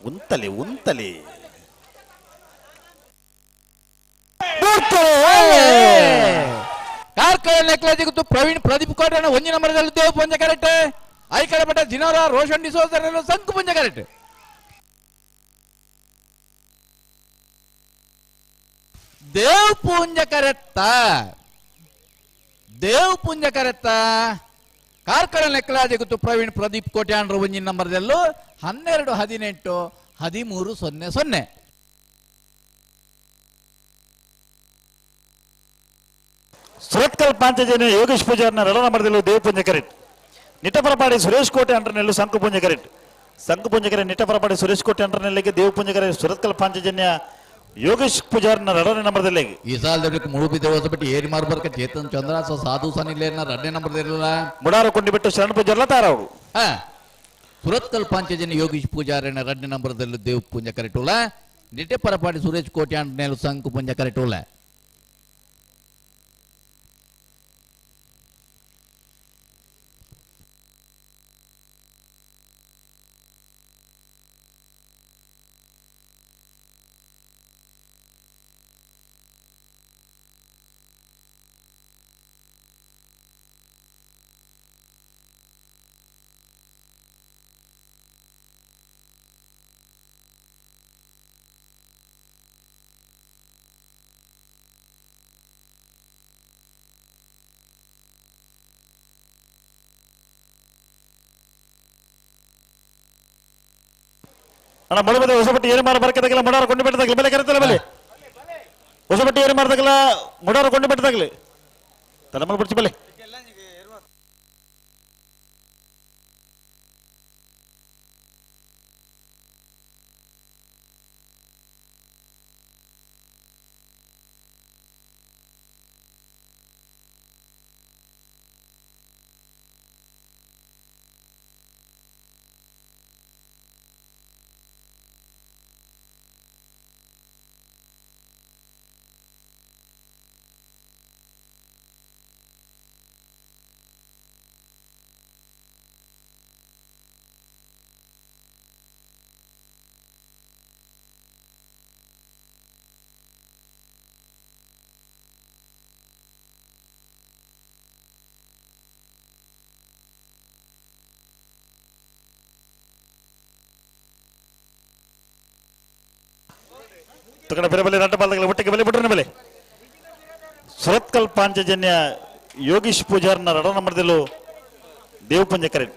ಉಂತಲಿ ಉಂತಲಿ ಕಾರ್ಕಳ ನೆಕ್ಲಾಜಿ ಗುತ್ತು ಪ್ರವೀಣ್ ಪ್ರದೀಪ್ ಕೋಟೆನ ಒಂಜಿ ನಂಬರ್ದಲ್ಲಿ ದೇವ್ ಪುಂಜ ಕರೆಕ್ಟ್ ಐಕಳ ಪಟ್ಟ ಜಿನೋರ ರೋಷನ್ ಡಿಸೋಜರ್ ಸಂಕು ಪುಂಜ ಕರೆಕ್ಟ್ ದೇವ್ ಪೂಂಜ ಕರೆತ್ತ ದೇವ್ ಪೂಂಜ ಕರೆತ್ತ ಕಾರ್ಕಳ ನೆಕ್ಲಾಜಿ ಗುತ್ತು ಪ್ರವೀಣ್ ಪ್ರದೀಪ್ ಕೋಟ್ಯಾನ್ರ ಒಂಜಿ ನಂಬರ್ದಲ್ಲೂ 12 18 13 0 0. ಸುರತ್ಕಲ್ ಪಾಂಚಜನ್ಯ ಯೋಗೇಶ್ ಪೂಜಾರ್ನ ರಡ ನಂಬರ್ದಲ್ಲೂ ದೇವ್ ಪುಂಜ ಕರೆಕ್ಟ್ ನಿಟ್ಟಪರಪಾಡಿ ಸುರೇಶ್ ಕೋಟೆ ಅಂಟರ್ನೆಲ್ಲು ಸಂಕು ಪುಂಜ ಕರೆಕ್ಟ್ ಸಂಕು ಪುಂಜಕರೆ ನಿಟ್ಟಪರಪಾಡಿ ಸುರೇಶ್ ಕೋಟೆ ಅಂಟರ್ನೆಲ್ಲಿಗೆ ದೇವ್ ಪುಂಜಕರೆ ಸುರತ್ಕಲ್ ಪಾಂಚಜನ್ಯ ಯೋಗೇಶ್ ಪೂಜಾರ್ನ ರಡನೇ ನಂಬರ್ದಲ್ಲಿ ಈ ಸಾಲದಲ್ಲಿ ಮುಳುಬಿದ್ದೆ ಹೊಸಬಿಟ್ಟು ಏರಿ ಮಾರ್ಬರ್ಕ ಚೇತನ್ ಚಂದ್ರ ಸೊ ಸಾಧು ಸನಿಲೇನ ರಡ್ನೇ ನಂಬರ್ದಿರಲ್ಲ ಮುಡಾರ ಕೊಂಡು ಬಿಟ್ಟು ಶರಣ ಪೂಜಾರ್ಲ ತಾರವರು ಸುರತ್ಕಲ್ ಪಾಂಚಜನ್ಯ ಯೋಗೇಶ್ ಪೂಜಾರನ ರಡ್ನೇ ನಂಬರ್ದಲ್ಲಿ ದೇವ್ ಪುಂಜ ಕರೆಟುಲ ನಿಟ್ಟೆ ಪರಪಾಡಿ ಸುರೇಶ್ ಕೋಟೆ ಅಂಟರ್ನೆಲ್ಲು ಸಂಕು ಪುಂಜ ಕರೆಟುಲ. ಅಣ್ಣ ಮುಳುಬದೆ ಹೊಸಬಟ್ಟಿ ಏರಿ ಮಾರ ಬರಕದಾಗಲ್ಲ ಮುಡಾರ ಕೊಂಡು ಬಿಟ್ಟದಾಗಲಿ ಬೆಲೆ ಕರೆತಲ್ಲ ಬೆಲೆ ಹೊಸಬಟ್ಟಿ ಏರಿ ಮಾರದಾಗಲ್ಲ ಮುಡಾರ ಕೊಂಡು ಬಿಟ್ಟದಾಗಲಿ ತಲೆಮಲ್ ಬಿಡ್ಸಿ ಬೆಲೆ ತಕಡ ಬೆಲೆ ಬೆಲೆ ರಡ್ಡ ಬಾಲ್ದಗಲ ಒಟ್ಟಿಗೆ ಬೆಲೆ ಬಿಟ್ರೆ ಬೆಲೆ ಸುರತ್ಕಲ್ ಪಾಂಚಜನ್ಯ ಯೋಗೀಶ್ ಪೂಜಾರ್ನ ರಡ ನಂಬರ್ದಲ್ಲೂ ದೇವ್ ಪುಂಜಕರೆಡ್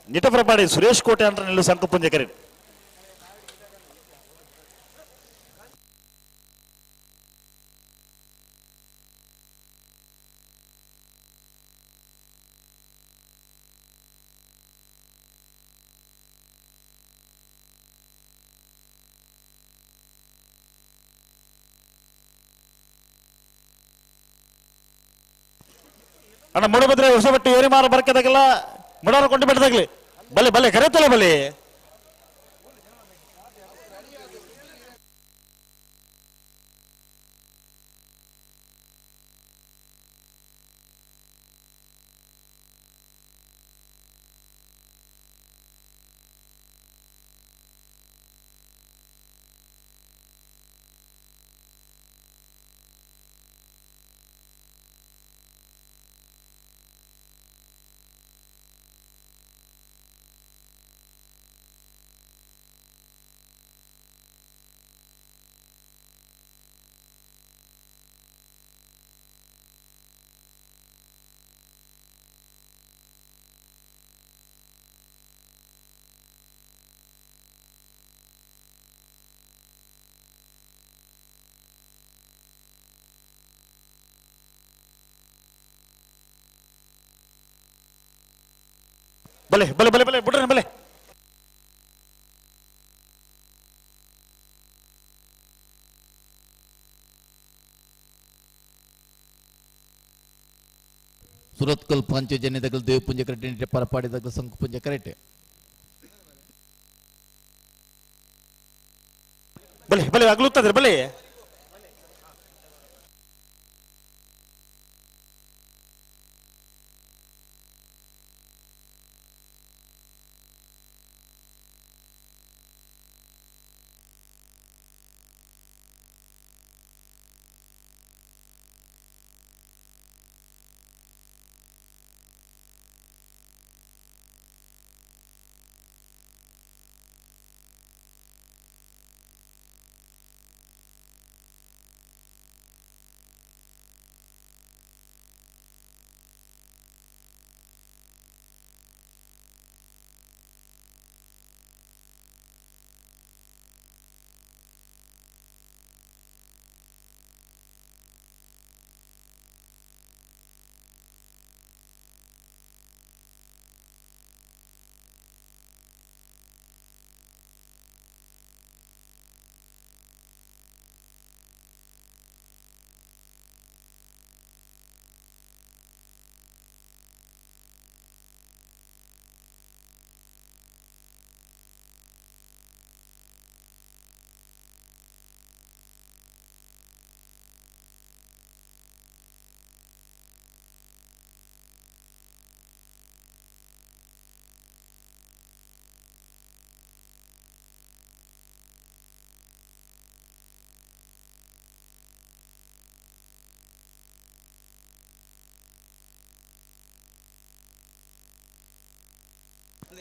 ನಿಟಪ್ರಪಾಡಿ ಸುರೇಶ್ ಕೋಟೆ ಅಂತ ನಿಲ್ಲು ಸಂಕು ಪುಂಜಕರೆಡ್ ಅಣ್ಣ ಮೂಡಬಿದ್ರೆ ಹೊಸಬಟ್ಟಿ ಏರಿಮಾರ ಬರ್ಕದಾಗಲ್ಲ ಮುಡಾರ ಕೊಂಡು ಬಿಡದಾಗ್ಲಿ ಬಲೆ ಬಲೆ ಕರೆತಲೆ ಬಲೆ ಬಲೆ ಬಲೆ ಬಲೆ ಬಲೆ ಬುಡ್ರೆ ಬಲೆ ಸುರತ್ಕಲ್ ಪಾಂಚಜನ್ಯದಗಲ್ ದೇವಪುಂಜ ಕರೆಟೆ ಪರಪಾಡಿದಗಲ್ ಸಂಕುಪುಂಜ ಕರೆಟೆ ಬಲೆ ಬಲೆ ಅಗಲುತ್ತದೆ ಬಲೆ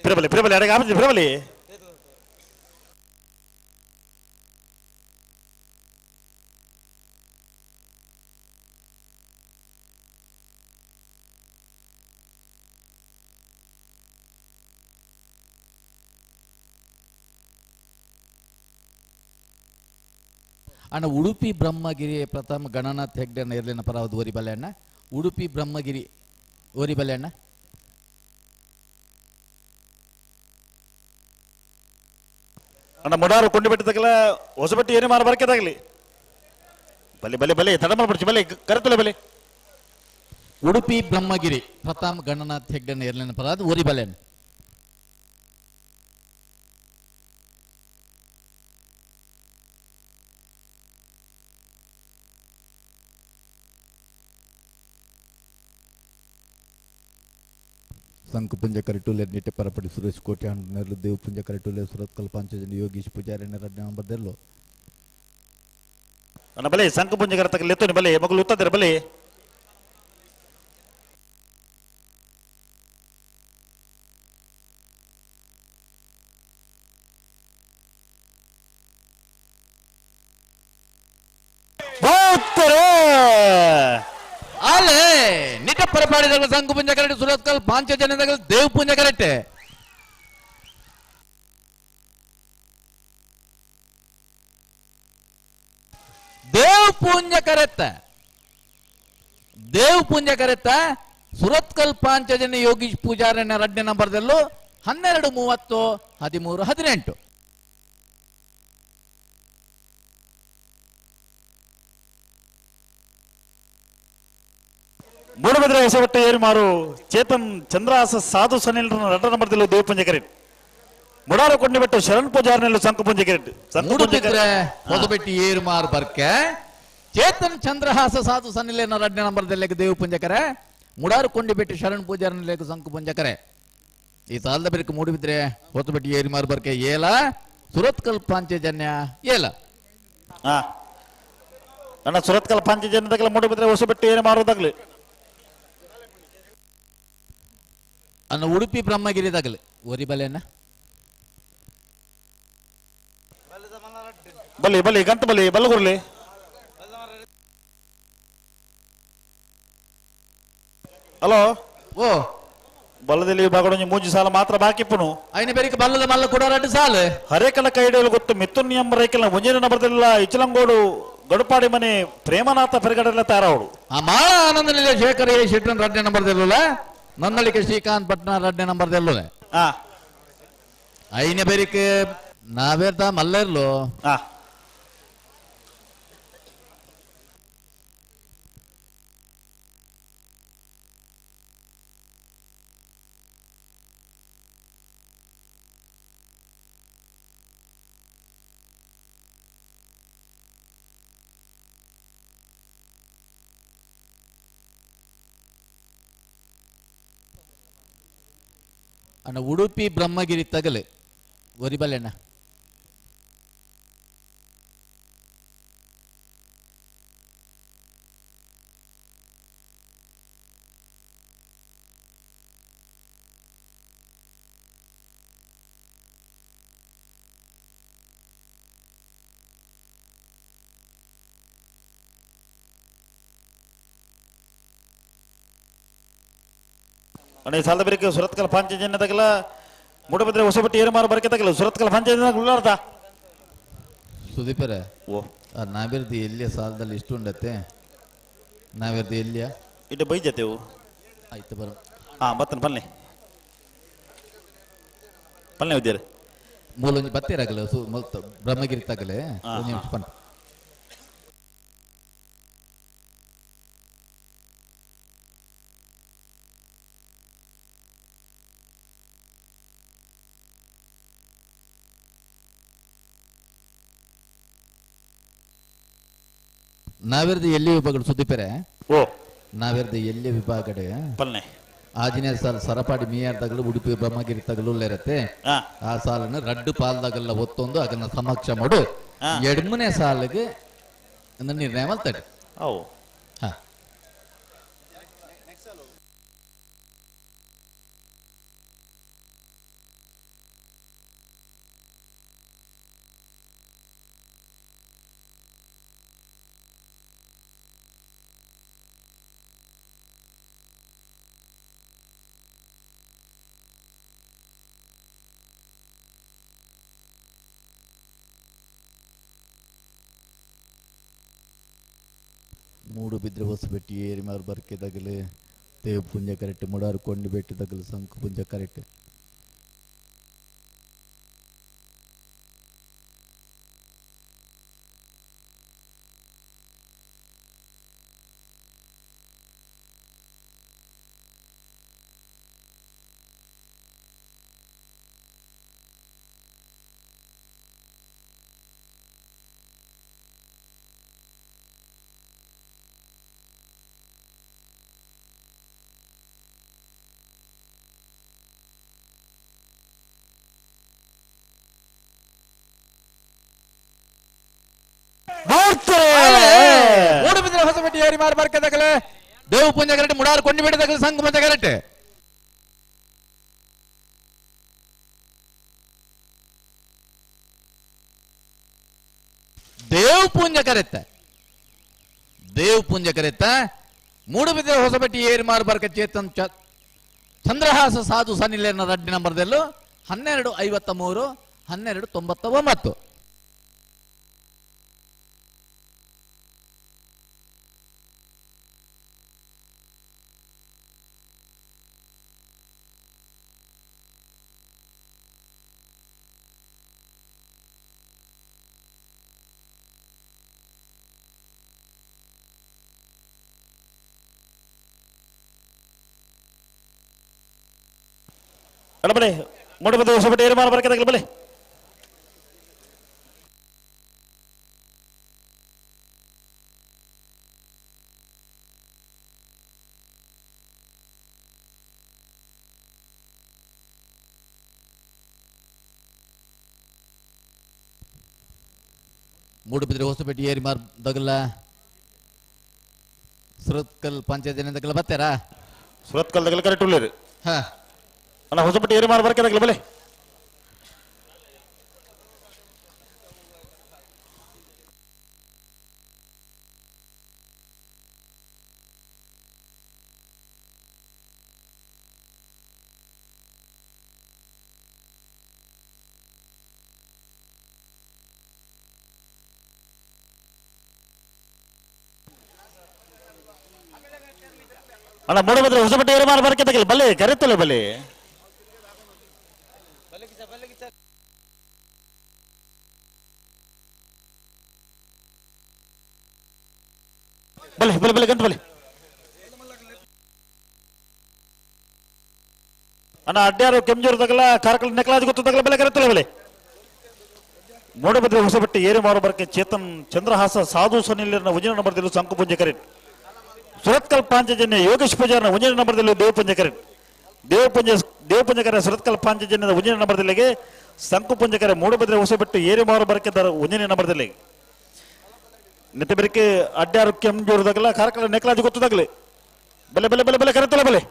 ಪ್ರಬಲಿ ಪ್ರಬಲಿ ಅಡಗ ಆಪಜಿ ಪ್ರಬಲಿ ಅಣ್ಣ ಉಡುಪಿ ಬ್ರಹ್ಮಗಿರಿ ಪ್ರಥಮ ಗಣನಾಥ್ ಹೆಗ್ಡೆ ಇರ್ಲಿನ ಪರವಾದ ಓರಿ ಬಲೆ ಅಣ್ಣ ಉಡುಪಿ ಬ್ರಹ್ಮಗಿರಿ ಓರಿ ಬಲೆ ಅಣ್ಣ ಅಣ್ಣ ಮುಡಾರು ಕೊಂಡಿ ಬೆಟ್ಟದಾಗಲ ಹೊಸಬಟ್ಟಿ ಏನೇ ಮಾರ ಬರಕೆದಾಗಲಿ ಬಲೆ ಬಲೆ ಬಲೆ ತಡ ಮಾಡ್ಬಿಡ್ಸಿ ಬಲೆ ಕರೆತಲೆ ಬಲೆ ಉಡುಪಿ ಬ್ರಹ್ಮಗಿರಿ ಪ್ರಥಮ ಗಣನಾಥ್ ಹೆಗ್ಡೆ ಇರ್ಲಿನ ಪರವಾದ ಓರಿ ಬಲೆ ಅಣ್ಣ ಸಂಕುಪುಂಜ ಕರಿಟುಲೆ ನಿಟ್ಟೆ ಪರಪಡಿ ಸುರೇಶ್ ಕೋಟೆ ನೆರಳು ದೇವಪುಂಜ ಕರಿಟುಲೆ ಸುರತ್ಕಲ್ ಪಾಂಚಜನ ಯೋಗೀಶ್ ಪೂಜಾರಿ ನೆರಡು ನಂಬರ್ದೆಲ್ಲೋ ಅಣ್ಣ ಬಲೆ ಸಂಕುಪುಂಜ ಕರತಕ ಲೆತ್ತೋನಿ ಬಲೆ ಮಗಳು ಉತ್ತದಿರ ಬಲೆ ಅಲ್ಲೇ ನಿಟ್ಟ ಪರಪಾಡಿದಾಗ ಸಂಕುಪುಂಜ ಕರೆಟೆ ಸುರತ್ಕಲ್ ಪಾಂಚಜನ್ಯದಾಗ ದೇವಪುಂಜ ಕರೆಟೆ ದೇವಪುಂಜ ಕರೆತ್ತ ದೇವಪುಂಜ ಕರೆತ್ತ ಸುರತ್ಕಲ್ ಪಾಂಚಜನ್ಯ ಯೋಗೀಶ್ ಪೂಜಾರಣ್ಯ ರಡ್ಡೆ ನಂಬರ್ದಲ್ಲೂ 12 30 13 18 ಮೂಡಬಿದ್ರೆ ಹೊಸಬಟ್ಟೆ ಏರಿಮಾರು ಚೇತನ್ ಚಂದ್ರಹಾಸ ಸಾಧು ಸನಿಲ್ ರಡ್ಡ ನಂಬರ್ದಲ್ಲೂ ದೇವಪುಂಜ ಕರೆಟ್ ಮುಡಾರು ಕೊಂಡಿಬೆಟ್ಟು ಶರಣ್ ಪೂಜಾರ್ನೆಲ್ಲು ಸಂಕುಪುಂಜ ಕರೆಟ್ ಮೂಡುಬಿದ್ರೆ ಹೊಸಬೆಟ್ಟಿ ಏರುಮಾರು ಬರ್ಕೆ ಚೇತನ್ ಚಂದ್ರಹಾಸ ಸಾಧು ಸನಿಲೇನ ರಡ್ಡ ನಂಬರ್ದಲ್ಲೇಕ ದೇವಪುಂಜ ಕರೆ ಮುಡಾರು ಕೊಂಡಿಬೆಟ್ಟು ಶರಣ್ ಪೂಜಾರ್ನಲ್ಲೇಕ ಸಂಕುಪುಂಜ ಕರೆ ಈ ಸಾಲದ ಬೆರಕು ಮೂಡುಬಿದ್ರೆ ಹೊಸಬೆಟ್ಟಿ ಏರುಮಾರು ಬರ್ಕೆ ಏಲ ಸುರತ್ಕಲ್ ಪಾಂಚಜನ್ಯ ಏಲ ಅಣ್ಣ ಸುರತ್ಕಲ್ ಪಾಂಚಜನ್ಯದಾಗಲ ಮೂಡುಬಿದ್ರೆ ಹೊಸಬೆಟ್ಟು ಏರುಮಾರುದಾಗ್ಲಿ ಅನ್ನ ಉಡುಪಿ ಬ್ರಹ್ಮಗಿರಿದಾಗಲಿ ಓರಿ ಬಲೆಯನ್ನ ಬಲಿ ಬಲಿ ಗಂತ ಬಲಿ ಬಲ್ಲಗುರ್ಲಿ ಹಲೋ ಓ ಬಲ್ಲದಲ್ಲಿ ಬಾಗಡೊಂಜಿ ಮೂಜಿ ಸಾಲ ಮಾತ್ರ ಬಾಕಿ ಪುನು ಐನ ಬೇರಿಕೆ ಬಲ್ಲದ ಮಲ್ಲ ಕೊಡೋರಡ್ಡು ಸಾಲು ಹರೇಕಲ ಕೈಡೇಲು ಗೊತ್ತು ಮಿಥುನ್ ಎಂ ರೇಕಲ ಮುಂಜಿನ ನಂಬರ್ದಲ್ಲ ಇಚಲಂಗೋಡು ಗಡುಪಾಡಿ ಮನೆ ಪ್ರೇಮನಾಥ ಪೆರಗಡೆಲ್ಲ ತಾರವಡು ಆ ಮಾಳ ಆನಂದ ನಿಲಯ ಶೇಖರ್ ಎ ಶೆಟ್ಟನ್ ರಡ್ಡೆ ನಂಬರ್ದಲ್ಲ ನನ್ನಳಿಕೆ ಶ್ರೀಕಾಂತ್ ಭಟ್ನ ರಡ್ಡೆ ನಂಬರ್ದಲ್ಲ ಐನ ಬೇರಿಕೆ ನಾವೇರ್ದ ಮಲ್ಲೇರ್ಲು ಅಣ್ಣ ಉಡುಪಿ ಬ್ರಹ್ಮಗಿರಿ ತಗಲೆ ಒರಿಬಲ್ಲೆಣ್ಣ ಅಣ್ಣ ಈ ಸಾಲದ ಬೇರಿಕೆ ಸುರತ್ಕಲ್ ಪಾಂಚಜನ್ಯ ತಗಲ ಮೂಡಬಿದ್ರೆ ಹೊಸಬಟ್ಟಿ ಏರುಮಾರು ಬರಕೆ ತಗಲ ಸುರತ್ಕಲ್ ಪಾಂಚಜನ್ಯ ಉಳ್ಳಾರ್ದ ಸುದೀಪರೇ ಓ ನಾವಿರ್ದು ಎಲ್ಲಿಯ ಸಾಲದಲ್ಲಿ ಇಷ್ಟು ಉಂಡತ್ತೆ ನಾವಿರ್ದು ಎಲ್ಲಿಯ ಇಟ್ಟು ಬೈಜತೆವು ಆಯ್ತು ಬರ ಹಾ ಬತ್ತನ ಪಲ್ಲೆ ಪಲ್ಲೆ ಉದ್ಯಾರ ಮೂಲೊಂಜಿ ಬತ್ತೀರಾಗಲ್ಲ ಸು ಮೊಲ್ತ ಬ್ರಹ್ಮಗಿರಿ ತಗಲೆ ಒಂಜಿ ನಿಮಿಷ ಪನ್ ನಾವಿರ್ದು ಎಲ್ಲಿ ವಿಭಾಗಡು ಸುದ್ದಿಪೆರೆ ಓ ನಾವಿರ್ದು ಎಲ್ಲಿ ವಿಭಾಗಡೆ ಪಲ್ನೆ ಆಜಿನೇ ಸಾಲ ಸರಪಾಡಿ ಮೀಯಾರ್ ತಗಲು ಉಡುಪಿ ಬ್ರಹ್ಮಗಿರಿ ತಗಲು ಇರತ್ತೆ ಆ ಸಾಲನ್ನು ರಡ್ಡು ಪಾಲ್ದಾಗಲ್ಲ ಒತ್ತೊಂದು ಅದನ್ನ ಸಮಕ್ಷ ಮಾಡು ಎಡ್ಮನೆ ಸಾಲಿಗೆ ನಿರ್ಣಯ ಮಾಡ್ತಾರೆ ಅವು ಹಾ ಮೂಡುಬಿದ್ರೆ ಹೊಸಬೆಟ್ಟಿ ಏರಿಮಾರು ಬರ್ಕೆ ತಗಲು ದೇವ ಪುಂಜ ಕರೆಕ್ಟ್ ಮುಡಾರು ಕೊಂಡು ಬೆಟ್ಟಿ ತಗಲು ಸಂಕು ಪುಂಜ ಕರೆಕ್ಟ್ ಮೂಡುಬಿದ್ರೆ ಹೊಸಬೆಟ್ಟಿ ಏರಿಮಾರು ಬರ್ಕೆ ತಗಲೆ ದೇವ ಪುಂಜ ಕರೆಕ್ಟ್ ಮುಡಾರು ಕೊಂಡು ಬೆಟ್ಟಿ ತಗಲು ಸಂಕು ಪುಂಜ ಕರೆಕ್ಟ್ ದೇವ್ ಪುಂಜ ಕರೆತ್ತ ದೇವ್ ಪುಂಜ ಕರೆತ್ತ ಮೂಡುಬಿದ್ರೆ ಹೊಸಬೆಟ್ಟಿ ಏರಿಮಾರು ಬರ್ಕ ಚೇತನ್ ಚಂದ್ರಹಾಸ ಸಾಧು ಸನಿಲೇನ ರಡ್ಡಿ ನಂಬರ್ದಲ್ಲೂ 12 53 12 99. ಬಲೆ ಮೂಡುಬಿದ್ರೆ ಹೊಸಬೆಟ್ಟಿ ಏರಿಮಾರು ಬರ್ಕೆ ತಗಲು ಬಲೆ ಮೂಡುಬಿದ್ರೆ ಹೊಸಪೇಟೆ ಏರಿಮಾರ್ ದಗಲ ಸುರತ್ಕಲ್ ಪಂಚಾಯತ್ ದಗಲ ಬತ್ತಾರಾ ಸುರತ್ಕಲ್ ದಗಲ ಕರೆಕ್ಟ್ ಉಳ್ಳೇರು ಹಾ ಅಣ್ಣ ಹೊಸಪೇಟೆ ಏರಿಮಾರು ಬರ್ಕೆ ತಗಲು ಬಲೆ ಅಣ್ಣ ಮೂಡುಬಿದ್ರೆ ಹೊಸಪೇಟೆ ಏರಿಮಾರು ಬರ್ಕೆ ತಗಲು ಬಲೆ ಕರೆತ್ತಲ್ಲ ಬಲೆ. ಬಲೆ ಬಲೆ ಬಲೆ ಗಂಟು ಬಲೆ ಅಣ್ಣ ಅಡ್ಯಾರು ಕೆಂಜೂರು ತಗಲ ಕಾರ್ಕಳ ನೆಕ್ಲಾಜ್ ಗೊತ್ತು ತಗಲ ಬೆಲೆ ಕರೆತಲ್ಲ ಬೆಲೆ ಮೂಡಬದ್ರಿ ಹೊಸಬಟ್ಟಿ ಏರಿ ಮಾರು ಬರ್ಕೆ ಚೇತನ್ ಚಂದ್ರಹಾಸ ಸಾಧು ಸುನಿಲನ ಉಜಿನ ನಂಬರ್ದಲ್ಲಿ ಸಂಕು ಪುಂಜ ಕರೆಟ್ ಸುರತ್ಕಲ್ ಪಾಂಚಜನ್ಯ ಯೋಗೇಶ್ ಪೂಜಾರನ ಉಜಿನ ನಂಬರ್ದಲ್ಲಿ ದೇವಪುಂಜ ಕರೆಟ್ ದೇವಪುಂಜ ದೇವಪುಂಜಕರ ಸುರತ್ಕಲ್ ಪಾಂಚಜನ್ಯದ ಉಜಿನ ನಂಬರ್ದಲ್ಲಿಗೆ ಸಂಕು ಪುಂಜಕರ ಮೂಡಬದ್ರಿ ಹೊಸಬೆಟ್ಟು ಏರಿ ಮಾರು ಬರ್ಕೆ ಉಜಿನ ನಂಬರ್ದಲ್ಲಿ ನೆತ್ತಬೆರಿಕೆ ಅಡ್ಯಾರು ಕೆಂಜೂರು ತಗಲ ಕಾರ್ಕಳ ನೆಕ್ಲಾಜ್ ಗೊತ್ತು ತಗಲೆ ಬೆಲೆ ಬೆಲೆ ಬೆಲೆ ಬೆಲೆ ಕರೆತಲ್ಲ ಬೆಲೆ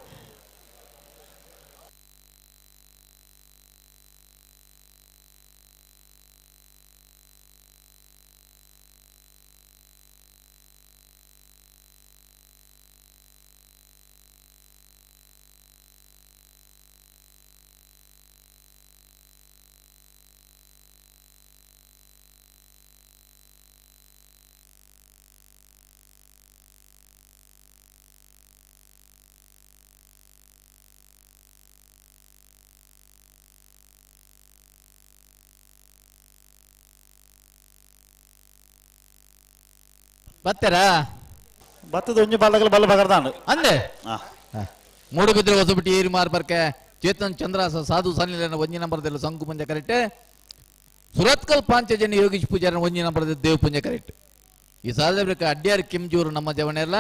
ಬತ್ತೆರಾ ಬತ್ತದ ಒಂಜಿ ಬಾಲಗಲ ಬಲ್ಲ ಬಗರ್ದಾಂಡು ಅಂದೆ ಮೂಡುಬಿದ್ರೆ ಹೊಸಬಿಟ್ಟು ಏರಿ ಮಾರ್ ಬರ್ಕೆ ಚೇತನ್ ಚಂದ್ರಾಸ ಸಾಧು ಸನಿಲನ ಒಂಜಿ ನಂಬರ್ದಲ್ಲಿ ಸಂಕು ಪುಂಜ ಕರೆಕ್ಟ್ ಸುರತ್ಕಲ್ ಪಾಂಚಜನ್ಯ ಯೋಗೀಶ್ ಪೂಜಾರನ ಒಂಜಿ ನಂಬರ್ದಲ್ಲಿ ದೇವ್ ಪುಂಜ ಕರೆಕ್ಟ್ ಈ ಸಾಧನೆ ಬೇಕು ಅಡ್ಯಾರ್ ಕಿಂಜೂರು ನಮ್ಮ ಜವನೆಲ್ಲ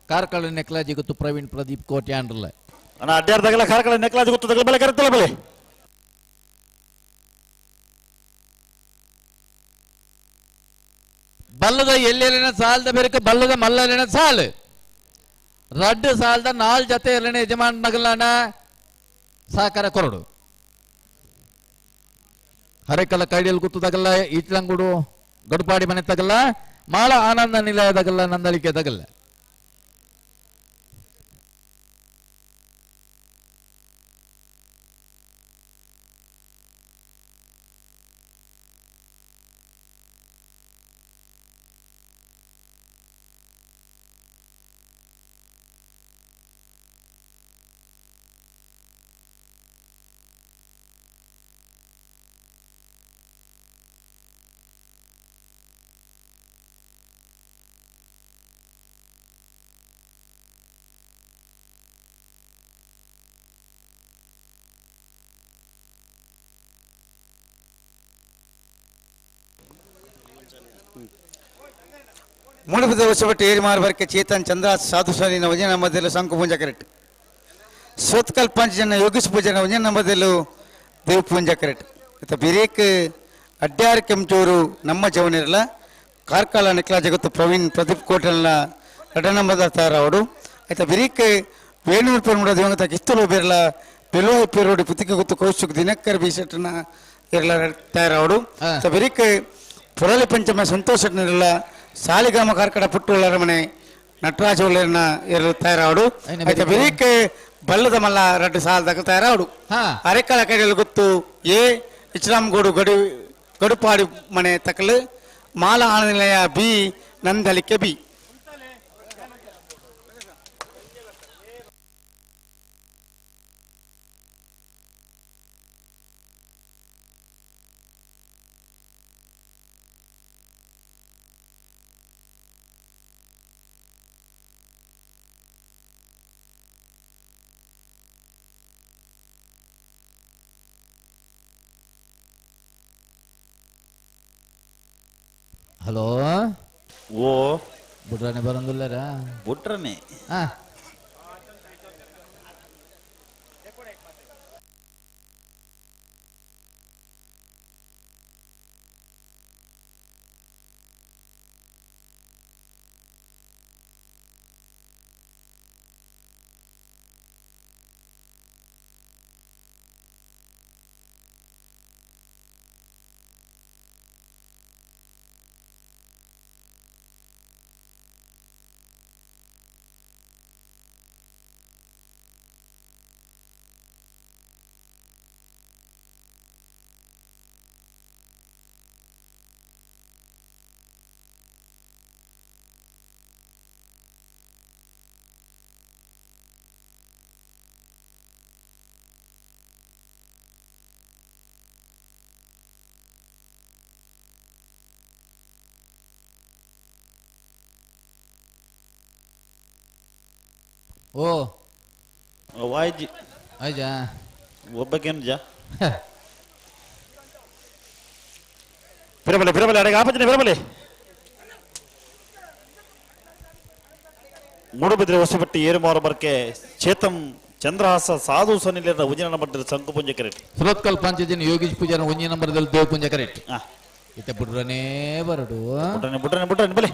ಕಾರ್ಕಳ ನೆಕ್ಲಾಜಿ ಗೊತ್ತು ಪ್ರವೀಣ್ ಪ್ರದೀಪ್ ಕೋಟ್ಯಾಂಡ್ರಲ್ಲ ಅಣ್ಣ ಅಡ್ಯಾರ್ ತಗಲ ಕಾರ್ಕಳ ನೆಕ್ಲಾಜಿ ಗೊತ್ತು ತಗಲ ಬೆಲೆ ಕರೆತಲ್ಲ ಬೆಲೆ ಬಲ್ಲದ ಎಲ್ಲೆಲ್ಲಿನ ಸಾಲದ ಬೇರೆ ಬಲ್ಲದ ಮಲ್ಲಲಿನ ಸಾಲು ರಡ್ಡು ಸಾಲದ ನಾಲ್ ಜತೆ ಎರಡನೇ ಯಜಮಾನ್ ನಗಲಾನ ಸಹಕಾರ ಕೊರಡು ಹರೆಕಲ ಕೈಡಿಯಲ್ಲಿ ಗುತ್ತದಾಗಲ್ಲ ಈಟ್ಲಂಗೂಡು ಗಡುಪಾಡಿ ಮನೆ ತಗಲ್ಲ ಮಾಳ ಆನಂದ ನಿಲಯದಾಗಲ್ಲ ನಂದಳಿಕೆ ತಗಲ್ಲ ಮೂಡುಬಿದ್ರೆ ಹೊಸಬೆಟ್ಟು ಏರಿ ಮಾರ್ಬರ್ಕೆ ಚೇತನ್ ಚಂದ್ರ ಸಾಧು ಸ್ವಾಮಿನ ವಜನ ಮಧ್ಯದಲ್ಲಿ ಸಂಕು ಪೂಂಜ ಕರೆಕ್ಟ್ ಸೋತ್ಕಲ್ ಪಂಚಜನ ಯೋಗೇಶ್ ಪೂಜನ ವಜನ ಮಧ್ಯದಲ್ಲೂ ದೇವ್ ಪೂಂಜ ಕರೆಕ್ಟ್ ಇತ್ತ ಬಿರೇಕ್ ಅಡ್ಯಾರ್ ಕೆಂಚೂರು ನಮ್ಮ ಜವನಿರಲ ಕಾರ್ಕಳ ನಿಕ್ಲಾ ಜಗತ್ತು ಪ್ರವೀಣ್ ಪ್ರದೀಪ್ ಕೋಟಲ್ನ ರಡನಂಬದ ತಯಾರಾವಡು ಆಯ್ತಾ ಬಿರೇಕ್ ವೇಣೂರು ಪೆರುಮುಡ ದಿವಂಗತ ಕಿಸ್ತಲು ಬಿರ್ಲ ಬೆಲೋ ಪೆರೋಡಿ ಪುತಿಕ ಗೊತ್ತು ಕೌಶಿಕ್ ದಿನಕರ್ ಬೀಸೆಟ್ನ ಇರಲ ತಯಾರಾವಡು ಬಿರೇಕ್ ಪುರಳಿ ಪಂಚಮ ಸಂತೋಷ್ ಇರಲ ಸಾಲಿಗ್ರಾಮ ಕಾರ್ಕಡ ಪುಟ್ಟುಳ್ಳ ಅರಮನೆ ನಟರಾಜ ಉಳ್ಳರ್ನ ಇರಲು ತಯಾರಾವಡು ಆಯ್ತಾ ಬಿರೇಕ್ ಬಲ್ಲದ ಮಲ್ಲ ರಡ್ಡು ಸಾಲದಾಗ ತಯಾರಾವಡು ಅರೆಕಳ ಕೈಯಲ್ಲಿ ಗೊತ್ತು ಎ ಇಸ್ಲಾಂಗೂಡು ಗಡು ಗಡುಪಾಡಿ ಮನೆ ತಕಲು ಮಾಲ ಆನಂದನಿಲಯ ಬಿ ನಂದಲಿಕೆ ಬಿ. ಹಲೋ ಓ ಬುಡ್ರಾನೆ ಬರಂದುಲ್ಲಾರ ಬುಡ್ರನೆ ಹಾ ಓ ವಾಯ್ಜಿ ಆಯ್ಜಾ ಒಬ್ಬ ಕೆಂಜ ಬಿರಬಲೆ ಬಿರಬಲೆ ಅಡಗೆ ಆಪತ್ತಿನ ಬಿರಬಲೆ ಮೂಡುಬಿದ್ರೆ ಹೊಸಪಟ್ಟಿ ಏರುಮಾರು ಬರ್ಕೆ ಚೇತಂ ಚಂದ್ರಹಾಸ ಸಾಧು ಸನಿಲರ ಉಜಿನ ನಂಬರ್ ಸಂಕು ಪುಂಜ ಕರೆಕ್ಟ್ ಸುರತ್ಕಲ್ ಪಂಚಜನ್ ಯೋಗೀಶ್ ಪೂಜಾರ ಒಂಜಿ ನಂಬರ್ದಲ್ಲಿ ದೇವ ಪುಂಜ ಕರೆಕ್ಟ್ ಇತ್ತೆ ಬುಡ್ರನೇ ಬರಡು ಬುಡ್ರನೆ ಬುಡ್ರನೆ ಬುಡ್ರನೆ ಬಲೆ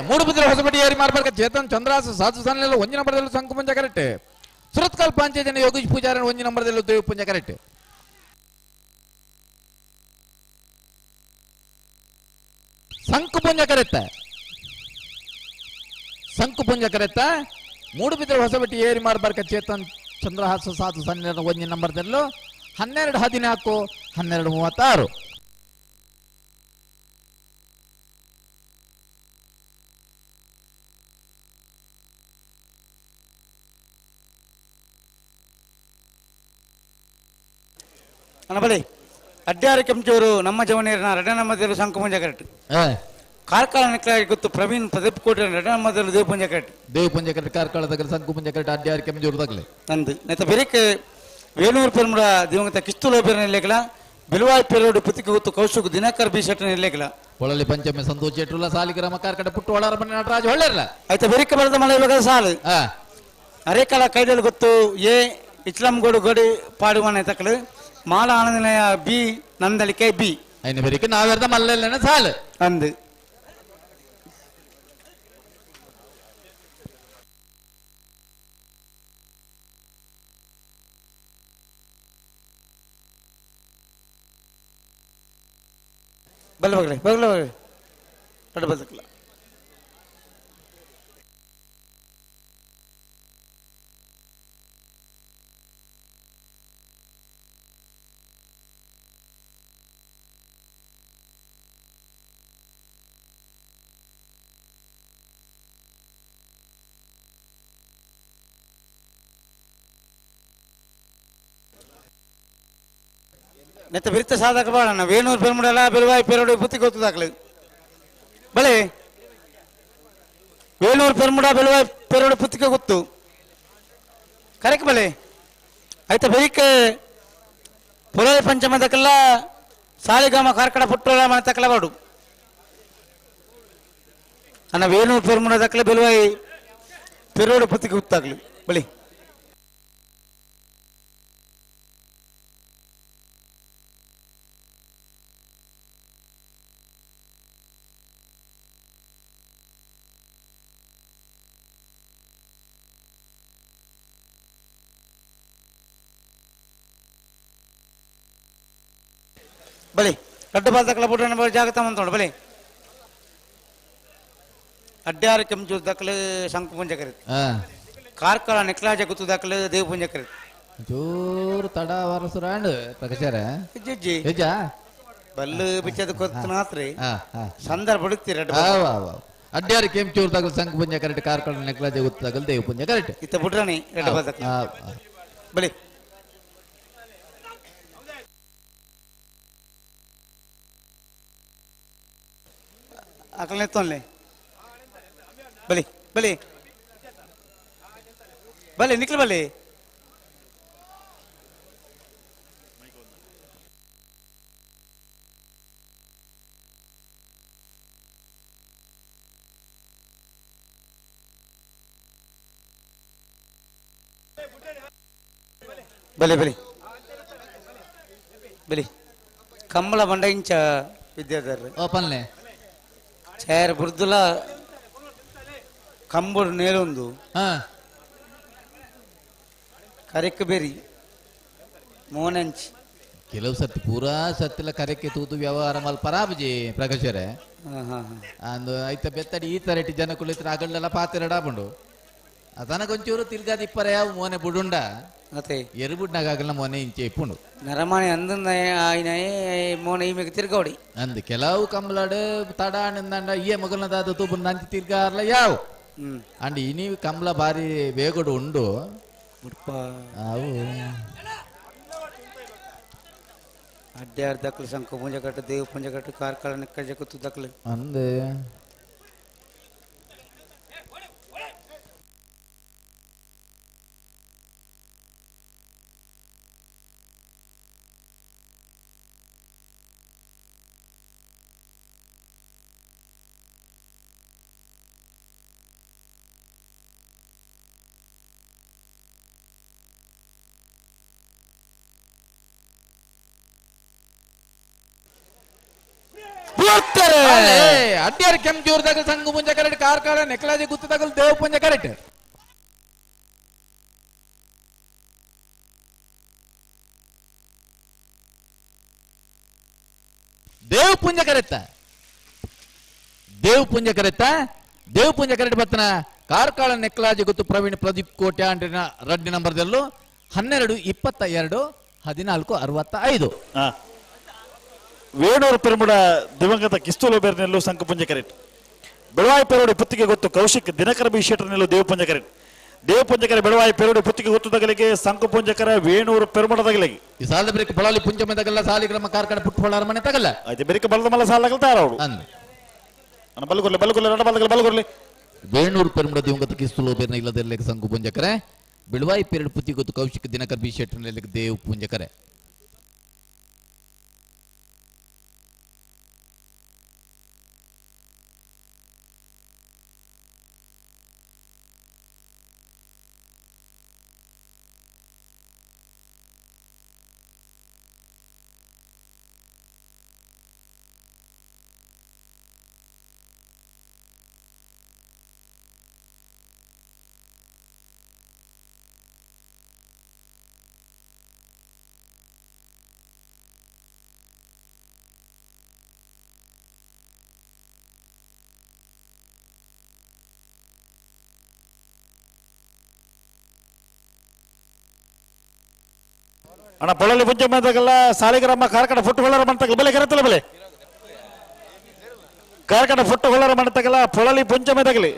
ಮೂಡುಬಿದ್ರೆ ಹೊಸಪಟ್ಟಿ ಏರಿ ಮಾರ್ಬರ್ಕ ಚೇತನ್ ಚಂದ್ರಾಸ ಸಾಧು ಸನಿಲ ಒಂಜಿ ನಂಬರ್ದಲ್ಲಿ ಸಂಕು ಪುಂಜ ಕರೆಕ್ಟ್ ಸುರತ್ಕಲ್ ಪಂಚಜನ ಯೋಗೀಶ್ ಪೂಜಾರನ್ ಒಂಜಿ ನಂಬರ್ದಲ್ಲಿ ದೇವ ಪುಂಜ ಕರೆಕ್ಟ್ ಸಂಕು ಪುಂಜ ಕರೆಕ್ಟ್ ಸಂಕು ಪುಂಜ ಕರೆಕ್ಟ್ ಮೂಡುಬಿದ್ರೆ ಹೊಸಬಟ್ಟಿ ಏರಿ ಮಾರ್ಬರ್ಕ ಚೇತನ್ ಚಂದ್ರಹಾಸ ಸಾಧು ಸನಿಲ ಒಂಜಿ ನಂಬರ್ದಲ್ಲೂ 12 14 12 36 ಬಳಿ ಅಡ್ಯಾರ ಕೆಂಚೂರು ನಮ್ಮ ಜವನೀರನ ರಡನಮ್ಮದಲ್ಲಿ ಸಂಕುಮುಂಜ ಕರೆಕ್ಟ್ ಕಾರ್ಕಳ ನಿಕ್ಲಾಗಿ ಗೊತ್ತು ಪ್ರವೀಣ್ ಪ್ರದೀಪ್ ಕೋಟೆ ರಡನಮ್ಮದಲ್ಲಿ ದೇವಪುಂಜ ಕರೆಕ್ಟ್ ದೇವಪುಂಜ ಕರೆಕ್ಟ್ ಕಾರ್ಕಳ ತಗಲ ಸಂಕುಮುಂಜ ಕರೆಕ್ಟ್ ಅಡ್ಯಾರ ಕೆಂಚೂರು ತಗಲೆ ನಂದು ನೆತ್ತ ಬೆರಿಕೆ ವೇಣೂರು ಪೆರುಮುಡ ದಿವಂಗತ ಕಿಸ್ತುಲೋ ಪೆರ ನಿಲ್ಲೇಕಲ ಬಿಲುವಾಯ್ ಪೆರೋಡು ಪುತಿಕ ಗೊತ್ತು ಕೌಶುಕ್ ದಿನಕರ್ ಬಿ ಶೆಟ್ಟ ನಿಲ್ಲೇಕಲ ಪೊಳಲಿ ಪಂಚಮಿ ಸಂತೋಷ್ ಶೆಟ್ಟುಲ್ಲ ಸಾಲಿಗ್ರಾಮ ಕಾರ್ಕಡ ಪುಟ್ಟು ಒಳಾರ ಮನೆ ನಟರಾಜ್ ಹೊಳ್ಳೆರ್ಲ ಆಯ್ತಾ ಬೆರಿಕೆ ಬರದ ಮಳೆ ಇವಾಗ ಸಾಲು ಅರೇಕಲ ಕೈದಲ್ಲಿ ಗೊತ್ತು ಎ ಇಚ್ಲಂಗೋಡು ಗೋಡಿ ಪಾಡುವನೆ ತಕಲು ಮಾಲ ಆನಂದನಯ ಬಿ ನಂದಳಿಕೆ ಬಿ ಐನ ಬೆರಿಕೆ ನಾವೆರ್ದ ಮಲ್ಲೆಲ್ಲನ ಸಾಲು ಅಂದು ಬಲ್ಲ ಬಗಲೆ ಬಗಲ ಬಗಲೆ ತಡ ಬದಕಲ ನೆತ್ತ ಬಿರಿತ ಸಾಧಕ ಬಾಳಣ್ಣ ವೇಣೂರು ಪೆರುಮುಡಲ ಬೆಲುವಾಯಿ ಪೆರೋಡು ಬುತ್ತಿ ಗೊತ್ತದಾಕ್ಲು ಬಳೆ ವೇಣೂರು ಪೆರುಮುಡ ಬೆಲುವಾಯಿ ಪೆರೋಡು ಪುತ್ತಿಗೆ ಗೊತ್ತು ಕರೆಕ್ಟ್ ಬಳೆ ಆಯ್ತಾ ಬೈಕ್ ಪುರೈ ಪಂಚಮದಕ್ಕೆಲ್ಲ ಸಾಲಿಗಾಮ ಕಾರ್ಕಡ ಪುಟ್ಟೋಳ ಮನೆ ತಕ್ಕಲ ಬಾಡು ಅಣ್ಣ ವೇಣೂರು ಪೆರುಮುಡದಕ್ಕಲ ಬೆಲುವಾಯಿ ಪೆರೋಡು ಪುತ್ತಿಗೆ ಗೊತ್ತಾಗ್ಲಿ ಬಳಿ ಬಲಿ ರಡ್ಡು ಬಾಲ್ ತಕ್ಕಲ ಬುಡ್ರನ ಜಾಗತ ಮಂತೋಣ ಬಲಿ ಅಡ್ಯಾರ ಕೆಂಚೂರು ದಕ್ಕಲು ಶಂಕು ಪುಂಜ ಕರಿತ್ ಕಾರ್ಕಳ ನೆಕ್ಲಾಜ ಗುತ್ತು ದಕ್ಕಲು ದೇವ ಪುಂಜ ಕರಿತ್ ಚೂರು ತಡ ವರಸುರಾಂಡ್ ಪ್ರಕಾಶರ ಜಿಜ್ಜಿ ನಿಜ ಬಲ್ಲು ಬಿಚ್ಚದ ಕೊತ್ತನಾತ್ರಿ ಸಂದರ್ಭ ಬಿಡುತ್ತಿ ರಡ್ಡು ಅಡ್ಯಾರ ಕೆಂಚೂರು ತಗಲ್ ಶಂಕು ಪುಂಜ ಕರೆಕ್ಟ್ ಕಾರ್ಕಳ ನೆಕ್ಲಾಜ ಗುತ್ತು ತಗಲ್ ದೇವ ಪುಂಜ ಕರೆಕ್ಟ್ ಇತ್ತ ಬುಡ್ರನಿ ರಡ್ಡು ಬಾಲ್ ತಕ್ಕಲ ಬಲಿ ಅಕಲ್ ನೆತ್ತೊನ್ಲೆ ಬಲಿ ಬಲಿ ಬಲಿ ನಿಕ್ಲು ಬಲಿ ಬಲಿ ಬಲಿ ಬಲಿ ಕಂಬಳ ಬಂಡ ಇಂಚ ವಿದ್ಯಾಧರ್ ಓಪನ್ಲೆ ಚೇರ್ ಬುರ್ದುಲ ಕಂಬುಡು ನೇಲೊಂದು ಕರೆಕ್ ಬೇರಿ ಮೋನಂಚ್ ಕೆಲವು ಸರ್ತಿ ಪೂರಾ ಸರ್ತಿಲ ಕರೆಕ್ಕೆ ತೂತು ವ್ಯವಹಾರ ಮಲ್ ಪರಾಬಜಿ ಪ್ರಕಾಶರೇ ಅಂದು ಐತ ಬೆತ್ತಡಿ ಈ ತರಟಿ ಜನಕುಲು ಇತ್ರ ಅಗಳೆಲ್ಲ ಪಾತೆರಡಾಪುಂಡು ತನಗೊಂಚೂರು ತಿರ್ಗಾದ ಇಪ್ಪರೆ ಯಾವ ಮೋನೆ ಬುಡುಂಡ ಅತೆ ಎರುಬುಡ್ನಾಗಲ್ಲ ಮೋನೆ ಇಂಚೆ ಇಪ್ಪುಂಡು ನರಮಾನೆ ಅಂದನ್ನ ಆಯ್ನಾಯೇ ಮೋನೆ ಈಮೆಗೆ ತಿರ್ಗೋಡಿ ಅಂದ್ ಕೆಲವು ಕಂಬಲಾಡು ತಡ ಅಂದಂಡ ಈ ಮಗಲ್ನ ದಾದ ತೂಬು ನಂಚಿ ತಿರ್ಗಾರ್ಲ ಯಾವ ಅಂಡ್ ಇನಿ ಕಂಬಳ ಬಾರಿ ಬೇಗಡು ಉಂಡು ಅವು ಅಡ್ಡಾರ್ ದಕ್ಲು ಸಂಕ ಪುಂಜಕಟ್ಟು ದೇವ ಪುಂಜಕಟ್ಟು ಕಾರ್ಕಳ ನಿಕ್ಕ ಜಗತ್ತು ದಕ್ಲು ಅಂದೆ ಅಡ್ಡಿಯಾರ್ ಕೆಂಚೂರು ತಗಲ್ ಸಂಗು ಪುಂಜ ಕರೆಕ್ಟ್ ಕಾರ್ಕಳ ನೆಕ್ಲಾಜಿ ಗುತ್ತು ತಗಲ್ ದೇವ ಪುಂಜ ಕರೆಕ್ಟ್ ದೇವ್ ಪುಂಜ ಕರೆತ್ತ ದೇವ್ ಪುಂಜ ಕರೆತ್ತ ದೇವ್ ಪುಂಜ ಕರೆಕ್ಟ್ ಬತ್ತನ ಕಾರ್ಕಳ ನೆಕ್ಲಾಜಿ ಗುತ್ತು ಪ್ರವೀಣ್ ಪ್ರದೀಪ್ ಕೋಟೆ ಅಂಟಿನ ರಡ್ಡಿ ನಂಬರ್ದಲ್ಲೂ 12 22 14 65. ವೇಣೂರು ಪೆರುಮುಡ ದಿವಂಗತ ಕಿಸ್ತೂಲು ಬೇರ್ನೆಲ್ಲು ಸಂಕಪುಂಜ ಕರೆಟ್ ಬೆಳವಾಯಿ ಪೆರೋಡಿ ಪುತ್ತಿಗೆ ಗೊತ್ತು ಕೌಶಿಕ್ ದಿನಕರ ಬಿ ಶೆಟ್ಟರ್ನೆಲ್ಲು ದೇವಪುಂಜ ಕರೆಟ್ ದೇವಪುಂಜಕರ ಬೆಳವಾಯಿ ಪೆರೋಡಿ ಪುತ್ತಿಗೆ ಗೊತ್ತು ತಗಲಿಗೆ ಸಂಕಪುಂಜಕರ ವೇಣೂರು ಪೆರುಮುಡ ತಗಲಿಗೆ ಈ ಸಾಲದ ಬ್ರೇಕ್ ಬಳಲಿ ಪುಂಜ ತಗಲ್ಲ ಸಾಲಿಗ್ರಾಮ ಕಾರ್ಕಳ ಪುಟ್ಟಬಳ್ಳಾರ ಮನೆ ತಗಲ್ಲ ಆಯ್ತು ಬೆರಿಕ ಬಲದ ಮಲ್ಲ ಸಾಲ ತಗಲ್ತಾರ ಅವರು ಬಲ್ಗುರ್ಲಿ ಬಲ್ಗುರ್ಲಿ ರಡ ಬಲ್ಗಲ್ ಬಲ್ಗುರ್ಲಿ ವೇಣೂರು ಪೆರುಮುಡ ದಿವಂಗತ ಕಿಸ್ತೂಲು ಬೇರ್ನ ಇಲ್ಲದೆಲ್ಲ ಸಂಕಪುಂಜಕರೆ ಬೆಳವಾಯಿ ಪೆರಡು ಪುತ್ತಿಗೆ ಗೊತ್ತು ಕೌಶಿಕ್ ದಿನಕರ ಬಿ ಶೆಟ್ಟರ್ನೆಲ್ಲ ದೇವ್ ಪುಂಜಕರೆ. ಅಣ್ಣ ಪೊಳಲಿ ಪುಂಜ ಮಂತಗಲ್ಲ ಸಾಲಿಗ್ರಾಮ ಕಾರ್ಕಡ ಫುಟ್ಟು ಹೊಳ್ಳರ ಮಂತಗಲ್ಲ ಬೆಲೆ ಕರೆತಲ್ಲ ಬೆಲೆ ಕಾರ್ಕಡ ಫುಟ್ಟು ಹೊಳ್ಳರ ಮಂತಗಲ್ಲ ಪೊಳಲಿ ಪುಂಜ ಮಂತಗಲಿ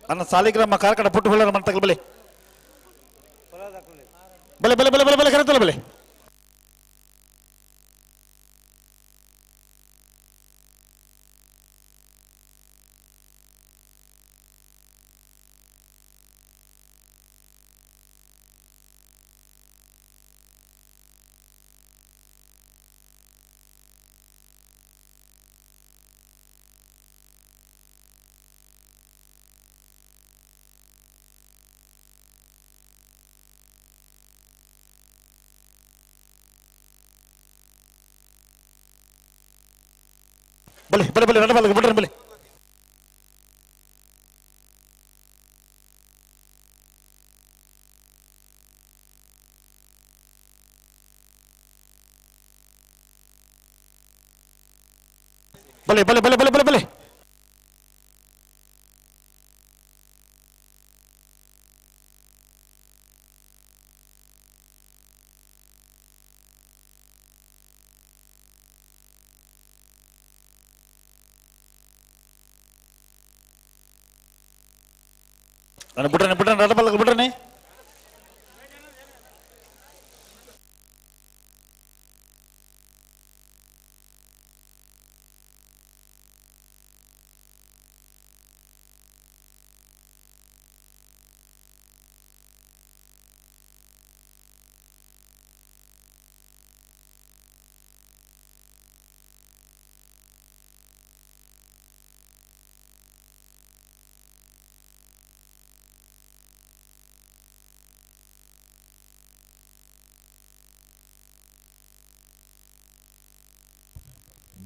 ಅಣ್ಣ ಸಾಲಿಗ್ರಾಮ ಕಾರ್ಕಡ ಫುಟ್ಟು ಹೊಳ್ಳರ ಮಂತಗಲ್ಲ ಬೆಲೆ ಬೆಲೆ ಬೆಲೆ ಬೆಲೆ ಬೆಲೆ ಬೆಲೆ ಕರೆತಲ್ಲ ಬೆಲೆ ಬಲೆ ಬಲೆ ಬಲೆ ನಡ ಬಲೆ ಬಿಡ್ರಿ ಬಲೆ ಬಲೆ ಬಲೆ ಬಲೆ ಬಲೆ ಬಲೆ ಬಲೆ ನಾನು ಬಿಡ್ರನೆ ಬಿಡ್ರನೆ ರಡ ಬಲ್ಲ ಬಿಡ್ರನೆ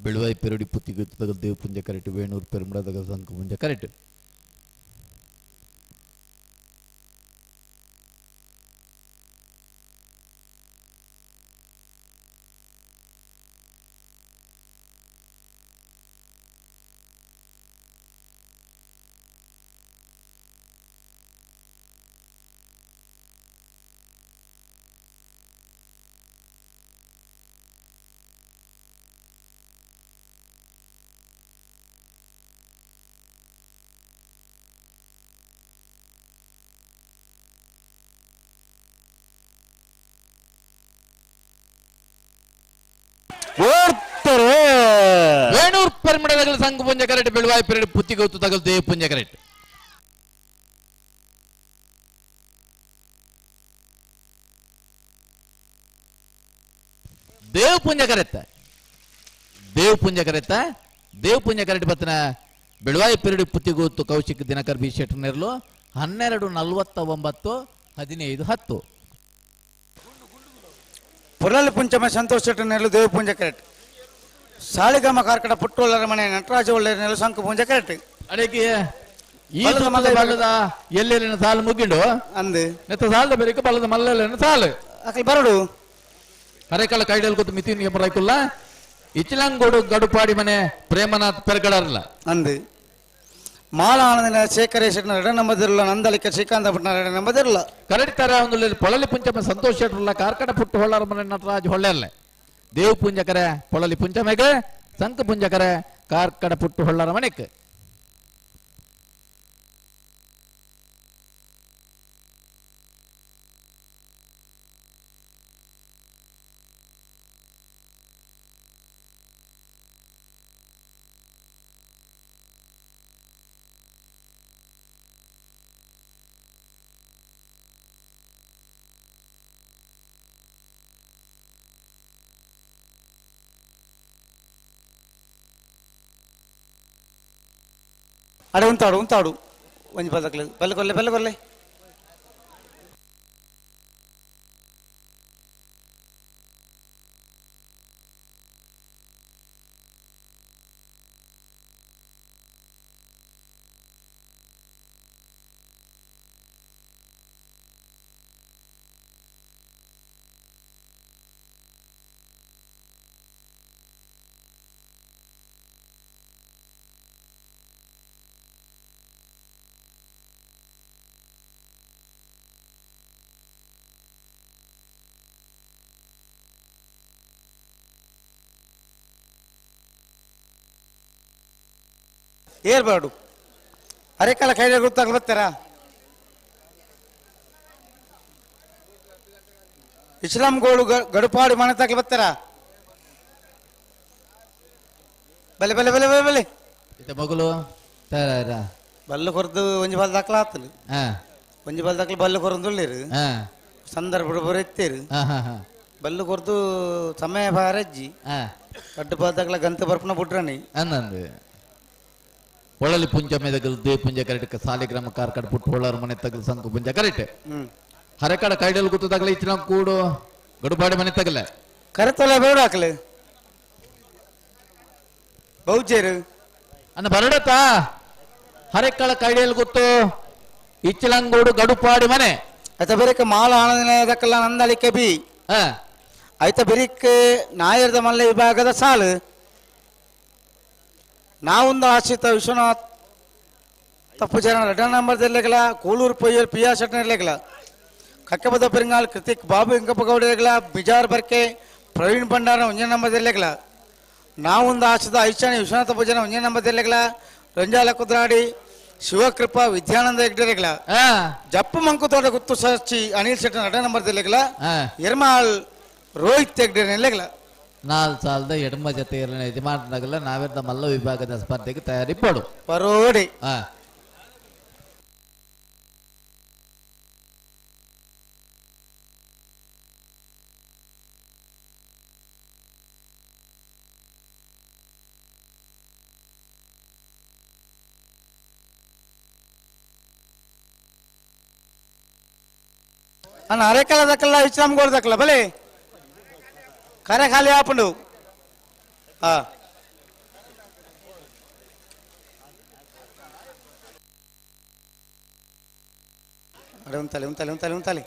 ಬೆಳುವಾಯಿ ಪೆರುಡಿ ಪುತ್ತಿಗೆ ದೇವ ಪುಂಜ ಕರೆಕ್ಟ್ ವೇಣೂರು ಪೆರುಮಡದಾಗ ಸಂಕ ಪುಂಜ ಕರೆಕ್ಟ್. ಪೆರ್ಮಡದಗಲ ಸಂಘ ಪುಂಜ ಕರೆಟ್ ಬೆಳುವಾಯಿ ಪೆರಡು ಪುತ್ತಿಗೊತ್ತು ತಗಲ್ ದೇವ ಪುಂಜ ಕರೆಟ್ ದೇವ್ ಪುಂಜ ಕರೆತ್ತ ದೇವ್ ಪುಂಜ ಕರೆತ್ತ ದೇವ್ ಪುಂಜ ಕರೆಟ್ ಬತ್ತನ ಬೆಳುವಾಯಿ ಪೆರಡು ಪುತ್ತಿಗೊತ್ತು ಕೌಶಿಕ್ ದಿನಕರ್ ಬಿ ಶೆಟ್ಟರ್ನೆರ್ಲು 12:49 15 10. ಪುರಲ್ ಪುಂಚಮ ಸಂತೋಷ್ ಶೆಟ್ಟರ್ನೆರ್ಲು ದೇವ್ ಪುಂಜ ಕರೆಟ್ ಸಾಲಿಗಾಮ ಕಾರ್ಕಡ ಪುಟ್ಟೋಳರ ಮನೆ ನಟರಾಜ ಒಳ್ಳೆಯ ಸಂಕು ಪೂಂಜ ಕರೆಕ್ಟ್. ಅಡಕ್ಕೆ ಈ ಬಲ್ಲದ ಎಲ್ಲೆಲ್ಲಿನ ಸಾಲು ಮುಗಿಂಡು ಅಂದು ನೆತ್ತ ಸಾಲದ ಬೇರೆ ಬಲ್ಲದ ಮಲ್ಲೆಲ್ಲಿನ ಸಾಲು ಅಕಲ್ ಬರಡು ಅರೆಕಳ ಕೈಡಲ್ ಗೊತ್ತು ಮಿತಿನ್ ಎಂಬರೈಕುಲ್ಲ ಇಚ್ಲಂಗೋಡು ಗಡುಪಾಡಿ ಮನೆ ಪ್ರೇಮನಾಥ್ ಪೆರ್ಗಡರ್ಲ ಅಂದು ಮಾಲ ಆನಂದಿನ ಶೇಖರೇಶ್ವರನ ಎರಡು ನಂಬದಿರಲ್ಲ ನಂದಲಿಕ ಶ್ರೀಕಾಂತ ಭಟ್ನ ಎರಡು ನಂಬದಿರಲ್ಲ ಕರಡಿ ತರ ಒಂದು ಪೊಳಲಿ ಪುಂಚಮ ಸಂತೋಷ್ ಶೆಟ್ಟರ್ಲ ಕಾರ್ಕಡ ಪುಟ್ಟು ಹೊಳ್ಳರ ಮನೆ ನಟರಾಜ್ ಹೊಳ್ಳೆರ್ಲೆ ದೇವ್ ಪುಂಜಕರೆ ಪೊಳಲಿ ಪುಂಚಮೆಗೆ ಸಂಕ ಪುಂಜಕರೆ ಕಾರ್ಕಡ ಪುಟ್ಟು ಹೊಳ್ಳರ ಮನೆಕ್ ಅಡೆ ಉಂತಾಡು ಉಂತಾಡು ಒಂಜಿ ಬದಕ್ಲೆ ಬಲ್ಲೆ ಕೊಲ್ಲೆ ಬಲ್ಲೆ ಕೊಲ್ಲೆ ಏರ್ಬಾರ್ದು ಅರೆಕಾಲ ಕೈಲಿ ಗೊತ್ತಾಗಲು ಬರ್ತಾರಾ ಇಸ್ಲಾಂ ಗೋಳು ಗಡುಪಾಡು ಮನೆ ತಾಕಲು ಬರ್ತಾರಾ ಬಲೆ ಬಲೆ ಬಲೆ ಬಲೆ ಬಲೆ ಇತ್ತ ಮಗುಲು ತರ ಬಲ್ಲು ಕೊರ್ದು ಒಂಜಿ ಬಲ್ ದಾಖಲ ಆತಲು ಒಂಜಿ ಬಲ್ ದಾಖಲೆ ಬಲ್ಲು ಕೊರಂದುಳ್ಳಿರು ಸಂದರ್ಭ ಬರೆತ್ತೇರು ಬಲ್ಲು ಕೊರ್ದು ಸಮಯ ಬಾರಜ್ಜಿ ಕಡ್ಡು ಬಾಲ್ ದಾಖಲ ಗಂತ ಬರ್ಪನ ಬುಡ್ರನಿ ಅನ್ನಂದು ಒಳಲಿ ಪುಂಜ ಮೇದಗಲ್ they ಪುಂಜ ಕರೆಟ್ ಸಾಲಿಗ್ರಾಮ ಕಾರ್ಕಡ ಪುಟ್ಟು ಹೊಳ್ಳರ ಮನೆ ತಗಲ್ ಸಂಕು ಪುಂಜ ಕರೆಟ್ ಹರಕಡ ಕೈಡಲ್ ಗುತ್ತು ತಗಲ ಇಚ್ಚಿನ ಕೂಡು ಗಡುಪಾಡಿ ಮನೆ ತಗಲ ಕರೆತೊಲೆ ಬೇಡ ಹಾಕಲೆ ಬಹುಜೇರು ಅನ್ನ ಬರಡತಾ ಹರೆಕಳ ಕೈಡಲ್ ಗುತ್ತು ಇಚ್ಚಿಲಂಗೋಡು ಗಡುಪಾಡಿ ಮನೆ ಆಯ್ತ ಬೇರೆಕ ಮಾಲ ಆನಂದಕಲ್ಲ ನಂದಳಿಕೆ ಬಿ ಆಯ್ತ ಬೆರಿಕ್ ನಾಯರ್ದ ಮಲ್ಲ ವಿಭಾಗದ ಸಾಲು ನಾವೊಂದು ಆಶ್ರಿತ ವಿಶ್ವನಾಥ್ ತಪ್ಪು ಜನ ரெண்டாம் ನಂಬರ್ ಇರ್ಲಿಕ್ಕಲ್ಲ ಕೂಳೂರು ಪೊಯ್ಯರ್ ಪಿ ಆರ್ ಶೆಟ್ಟರ್ ಇರ್ಲಿಕ್ಕಲ್ಲ ಕಕ್ಕಬದ ಪೆರಿಂಗಾಲ್ ಕೃತಿಕ್ ಬಾಬು ಇಂಕಪ್ಪಗೌಡ ಇರ್ಲಿಕ್ಕಲ್ಲ ಬಿಜಾರ್ ಬರ್ಕೆ ಪ್ರವೀಣ್ ಭಂಡಾರ ಒಂಜನೇ ನಂಬರ್ ಇರ್ಲಿಕ್ಕಲ್ಲ ನಾವೊಂದು ಆಶ್ರಿತ ಐಶಾನಿ ವಿಶ್ವನಾಥ ಪೂಜನ ಒಂಜನೇ ನಂಬರ್ ಇರ್ಲಿಕ್ಕಲ್ಲ ರಂಜಾಲ ಕುದ್ರಾಡಿ ಶಿವಕೃಪಾ ವಿದ್ಯಾನಂದ ಹೆಗ್ಡೆ ಇರ್ಲಿಕ್ಕಲ್ಲ ಜಪ್ಪು ಮಂಕುತೋಟ ಗುತ್ತು ಸಾಕ್ಷಿ ಅನಿಲ್ ಶೆಟ್ಟರ್ ಎರಡನೇ ನಂಬರ್ ಇರ್ಲಿಕ್ಕಲ್ಲ ಎರ್ಮಾಳ್ ರೋಹಿತ್ ಹೆಗ್ಡೆ ಇರ್ಲಿಕ್ಕಲ್ಲ 4 ಸಾಲದ ಎಡಮ ಜೊತೆ ಯಜಮಾನನಾಗಲ್ಲ ನಾವೆಲ್ಲ ಮಲ್ಲ ವಿಭಾಗದ ಸ್ಪರ್ಧೆಗೆ ತಯಾರಿ ಪಡು ಪರೋಡಿ ಅಣ್ಣ ಅರೆಕಲ್ಲ ದಕ್ಕಲ್ಲ ಇಸ್ಲಾಂ ಗೋಡ್ ದಕ್ಕಲ್ಲ ಬಲೆ ಕರೆ ಖಾಲಿ ಆಪುಂಡು ಹಾ ಅಡೆ ಉಂತಾಲೆ ಉಂತಾಲೆ ಉಂತಾಲೆ ಉಂತಾಲೆ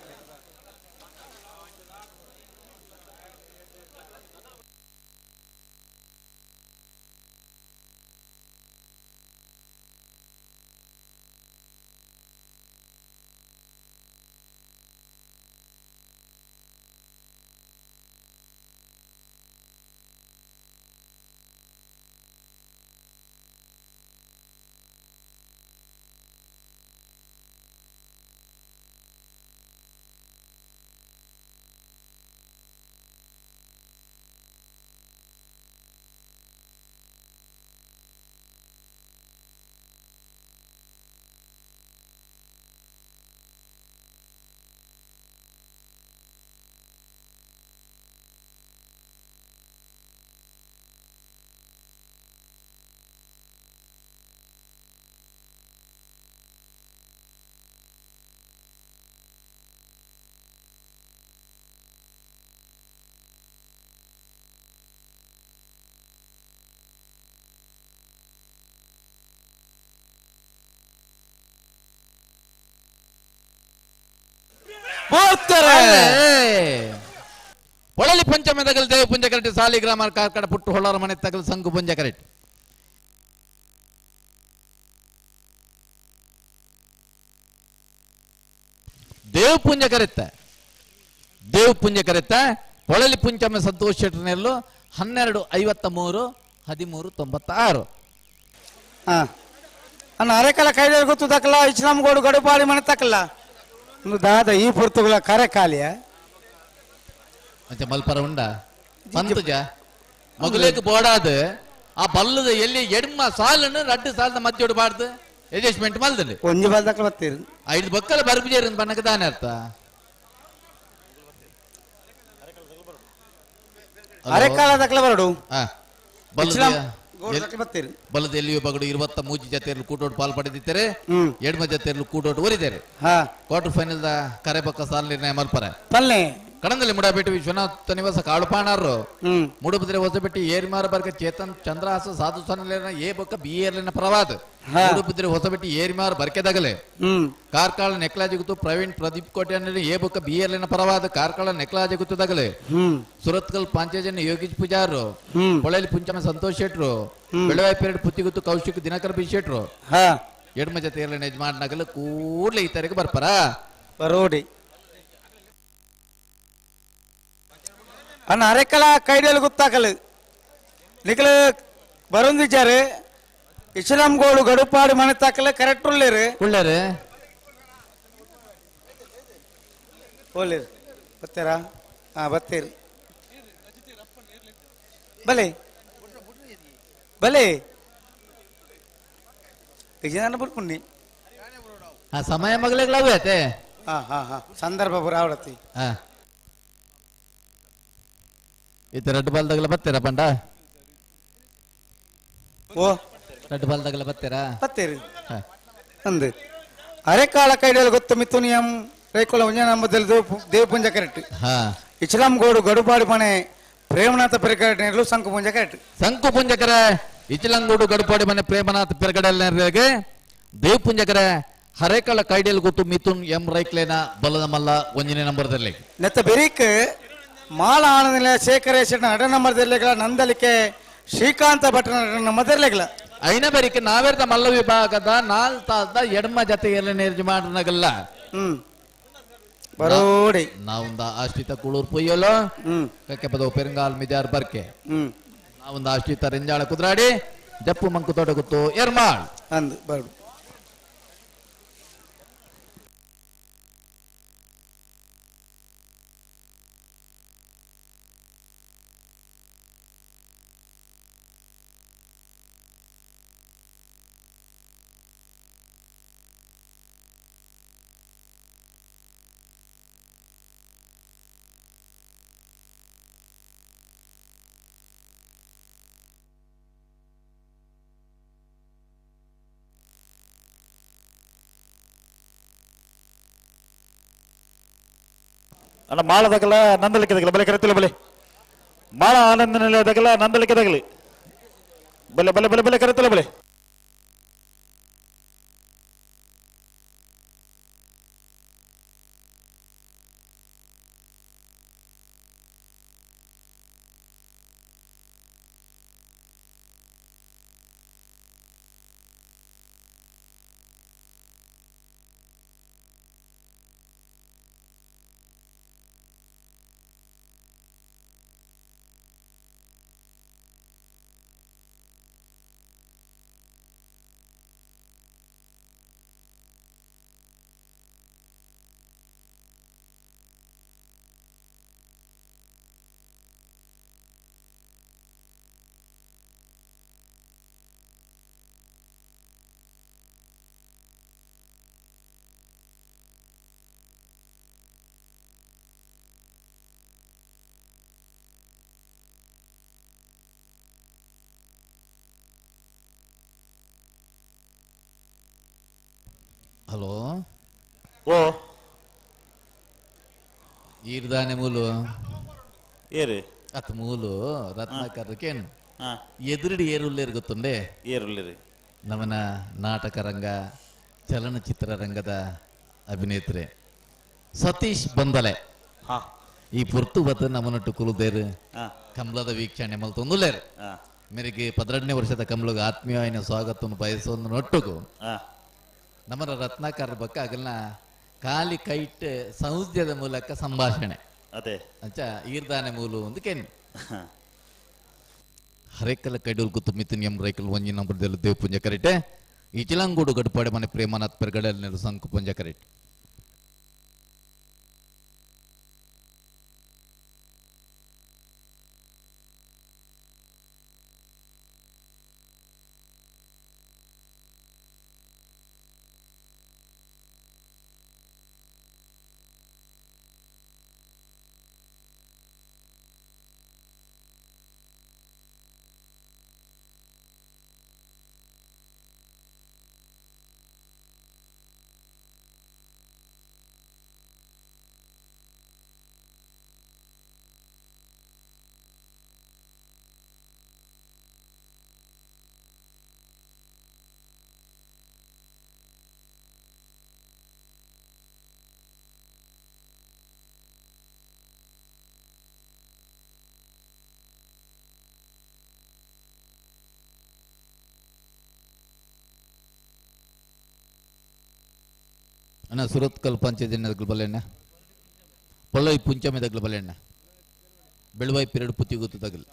ಪೋತಾರೆ ಪೊಳಲಿ ಪಂಚಮದಗಲ್ ದೇವ ಪುಂಜ ಕರೆಟ್ ಸಾಲಿಗ್ರಾಮ ಕಾರ್ಕಡ ಪುಟ್ಟು ಹೊಳ್ಳಾರ ಮನೆ ತಗಲ್ ಸಂಗು ಪುಂಜ ಕರೆಟ್ ದೇವ್ ಪುಂಜ ಕರೆತ್ತ ದೇವ್ ಪುಂಜ ಕರೆತ್ತ ಪೊಳಲಿ ಪುಂಚಮ ಸಂತೋಷ್ ಶೆಟ್ಟರ್ನೆಲ್ಲು 12:53 13:96. ಅಣ್ಣ ಅರೆಕಲ ಕೈದಲ್ಲಿ ಗೊತ್ತು ತಕ್ಕಲ್ಲ ಇಸ್ಲಾಂಗೋಡು ಗಡುಪಾಡಿ ಮನೆ ತಕ್ಕಲ್ಲ ದಾದ ಈ ಪುರ್ತುಗಳ ಕರೆ ಖಾಲಿಯ ಅಂಚೆ ಮಲ್ಪರ ಉಂಡ ಪಂತುಜ ಮಗುಲೇಕ್ ಬೋಡಾದ ಆ ಬಲ್ಲದ ಎಲ್ಲಿ ಎಡ್ಮ ಸಾಲನ್ನು ರಡ್ಡು ಸಾಲದ ಮಧ್ಯೊಡು ಬಾಡ್ದು ಅಡ್ಜಸ್ಟ್ಮೆಂಟ್ ಮಲ್ದಲ್ಲಿ ಒಂಜಿ ಬಲ್ ತಕ್ಕಲ ಬತ್ತೀರು ಐದು ಬಕ್ಕಲ ಬರ್ಬಿಜೇರು ಬಣ್ಣಕ್ಕೆ ದಾನೆ ಅರ್ಥ ಅರೆಕಾಲ ತಕ್ಕಲ ಬರಡು ಬಲದ ಎಲ್ಲಿಯೂ ಬಗಡು 23 ಜತೆಯಲ್ಲಿ ಕೂಟೋಟು ಪಾಲ್ ಪಡೆದಿದ್ದಾರೆ ಎಡ್ಮ ಜತೆಯಲ್ಲಿ ಕೂಟೋಟು ಒರಿದ್ದಾರೆ ಕ್ವಾರ್ಟರ್ ಫೈನಲ್ the ಕರೆ ಬಕ್ಕ ಸಾಲ ನಿರ್ಣಯ ಮಲ್ಪರೆ ಪಲ್ಲೆ ಕಡಂದಲ್ಲಿ ಮುಡಾಪೇಟೆ ವಿಶ್ವನಾಥ ನಿವಾಸ ಕಾಳುಪಾಣಾರು ಮುಡುಬಿದ್ರೆ ಹೊಸಪೆಟ್ಟಿ ಏರ್ಮಾರ ಬರ್ಗ ಚೇತನ್ ಚಂದ್ರಹಾಸ ಸಾಧು ಸನ್ನೇನ ಎ ಬೊಕ್ಕ ಬಿ ಏರ್ಲಿನ ಪ್ರವಾದ ಮುಡುಬಿದ್ರೆ ಹೊಸಬೆಟ್ಟಿ ಏರ್ಮಾರ್ ಬರ್ಕೆದಗಲೆ ಕಾರ್ಕಳ ನೆಕ್ಲಾಜಿಗುತ್ತು ಪ್ರವೀಣ್ ಪ್ರದೀಪ್ ಕೋಟೆ ಎ ಬೊಕ್ಕ ಬಿ ಏರ್ಲಿನ ಪರವಾದ ಕಾರ್ಕಳ ನೆಕ್ಲಾಜಿಗುತ್ತು ದಗಲೆ ಸುರತ್ಕಲ್ ಪಾಂಚಜನ್ಯ ಯೋಗೀಶ್ ಪೂಜಾರು ಪೊಳಲಿ ಪುಂಚಮ ಸಂತೋಷ್ ಶೆಟ್ರು ಬೆಳವಾಯಿ ಪೇರಡ್ ಪುತ್ತಿಗುತ್ತು ಕೌಶಿಕ್ ದಿನಕರ್ ಬಿ ಶೆಟ್ರು ಎಡ್ಮ ಜೊತೆ ಏರ್ಲಿನ ಯಜಮಾನ್ ನಗಲು ಕೂಡ್ಲೆ ಈ ತಾರೀಕು ಬರ್ಪರ ಬರೋಡಿ ಅಣ್ಣ ಅರೆಕಲ ಕೈಡಿಯಲ್ಲಿ ಗೊತ್ತಾಕಲು ನಿಕಲ ಬರೊಂದಿದ್ದಾರೆ ಇಸ್ಲಾಂಗೋಡು ಗಡುಪಾಡು ಮನೆ ತಾಕಲ ಕರೆಕ್ಟ್ ಉಳ್ಳೇರು ಉಳ್ಳೇರು ಓಲೇರು ಬತ್ತೀರಾ ಹಾ ಬತ್ತೀರಿ ಬಲೆ ಬಲೆ ವಿಜಯನ ಬುಡ್ಪುಣ್ಣಿ ಆ ಸಮಯ ಮಗಳೇ ಹಾ ಹಾ ಹಾ ಸಂದರ್ಭ ಬುರಾವಡತಿ ಹಾ ಇತ್ತ ರೆಡ್ ಬಾಲ್ ತಗಲ ಬತ್ತೀರಾ ಪಂಡ ಓ ರೆಡ್ ಬಾಲ್ ತಗಲ ಬತ್ತೀರಾ ಬತ್ತೀರಿ ಅಂದು ಅರೆಕಾಲ ಕೈಡಲ್ಲಿ ಗೊತ್ತು ಮಿಥುನಿಯಂ ರೇಕುಲ ಉಂಜನಂಬದಲ್ಲಿ ದೇವಪುಂಜ ಕರೆಕ್ಟ್ ಇಸ್ಲಾಂಗೋಡು ಗಡುಪಾಡಿ ಮನೆ ಪ್ರೇಮನಾಥ ಪೆರಗಡೆ ಸಂಕು ಪುಂಜ ಕರೆಕ್ಟ್ ಸಂಕು ಪುಂಜಕರ ಇಚಲಂಗೋಡು ಗಡುಪಾಡಿ ಮನೆ ಪ್ರೇಮನಾಥ ಪೆರಗಡೆ ದೇವಪುಂಜಕರ ಹರೇಕಳ ಕೈಡಿಯಲ್ಲಿ ಗೊತ್ತು ಮಿಥುನ್ ಎಂ ರೈಕ್ಲೇನ ಬಲದ ಮಲ್ಲ ಒಂದನೇ ನಂಬರ್ದಲ್ಲಿ ನೆತ್ತ ಬೆರಿಕ್ ಮಾಲ ಆನಂದ ಶೇಖರೇಶನ ನಡ ನಂಬರ್ದಲ್ಲಿಗಳ ನಂದಲಿಕೆ ಶ್ರೀಕಾಂತ ಭಟ್ಟನ ನಡ ನಂಬರ್ದಲ್ಲಿಗಳ ಐನ ಬರಿಕೆ ನಾವೇರ್ದ ಮಲ್ಲ ವಿಭಾಗದ ನಾಲ್ ತಾದ ಎಡಮ ಜತೆ ಯಜಮಾನಗಲ್ಲ ಬರೋಡಿ ನಾವೊಂದ ಆಶ್ರಿತ ಕುಳೂರ್ ಪೊಯ್ಯಲು ಕಕ್ಕೆಪದ ಪೆರಂಗಾಲ್ ಮಿಜಾರ್ ಬರ್ಕೆ ನಾವೊಂದು ಆಶ್ರಿತ ರೆಂಜಾಳ ಕುದ್ರಾಡಿ ಜಪ್ಪು ಮಂಕು ತೋಟ ಗೊತ್ತು ಎರ್ಮಾಳ್ ಅಂದು ಬರೋಡು ಅಣ್ಣ ಮಾಳದಾಗಲ ನಂದಲಿಕೆ ತಗಲ ಬಲೆ ಕರೆತಿಲ್ಲ ಬಲೆ ಮಾಳ ಆನಂದ ನಿಲಯದಾಗಲ ನಂದಲಿಕೆ ತಗಲಿ ಬಲೆ ಬಲೆ ಬಲೆ ಬಲೆ ಕರೆತಿಲ್ಲ ಬಲೆ ಹಲೋ ಓ ಈರ್ದಾನೆ ಮೂಲು ಏರು ಅತ್ ಮೂಲು ರತ್ನಾಕರ್ಕೇನು ಎದುರುಡಿ ಏರುಲ್ಲೇರು ಗೊತ್ತುಂಡೆ ಏರುಲ್ಲೇರು ನಮನ ನಾಟಕ ರಂಗ ಚಲನಚಿತ್ರ ರಂಗದ ಅಭಿನೇತ್ರೆ ಸತೀಶ್ ಬಂದಲೆ ಈ ಪುರ್ತು ಬತ್ತ ನಮ್ಮನೊಟ್ಟು ಕುಲುದೇರು ಕಂಬಳದ ವೀಕ್ಷಣೆ ಮಲ್ತೊಂದುಲ್ಲೇರು ಮೇರೆಗೆ 12ನೇ ವರ್ಷದ ಕಂಬಳಗ ಆತ್ಮೀಯವಾಯಿನ ಸ್ವಾಗತವನ್ನು ಬಯಸೊಂದು ನೊಟ್ಟುಗು ನಮ್ಮರ ರತ್ನಾಕರ ಬಕ್ಕ ಅಗಲ್ನ ಖಾಲಿ ಕೈಟ್ ಸಂಸ್ಥೆದ ಮೂಲಕ ಸಂಭಾಷಣೆ ಅದೇ ಅಂಚ ಈರ್ದಾನೆ ಮೂಲು ಒಂದು ಕೆನ್ನಿ ಹರೇಕಲ ಕೈಡೂಲ್ ಗುತ್ತು ಮಿಥುನ್ ಎಂ ರೈಕಲ್ ಒಂಜಿ ನಂಬರ್ದಲ್ಲೂ ದೇವಪುಂಜ ಕರೆಟೆ ಇಚಿಲಂಗೂಡು ಗಡುಪಾಡೆ ಮನೆ ಪ್ರೇಮನಾಥ್ ಪೆರ್ಗಡಲ್ ನೆರು ಸಂಕು ಪುಂಜ ಕರೆಟೆ ಅಣ್ಣ ಸುರತ್ಕಲ್ ಪಂಚಾಯತ್ ದಗ್ಲು ಬಲ್ಲೆಣ್ಣ ಪೊಳ್ಳೈ ಪುಂಚಮೆ ದಗ್ಲು ಬಲ್ಲೆಣ್ಣ ಬೆಳುವೈ ಪಿರಡು ಪುತ್ತಿ ಗೊತ್ತು ತಗಲು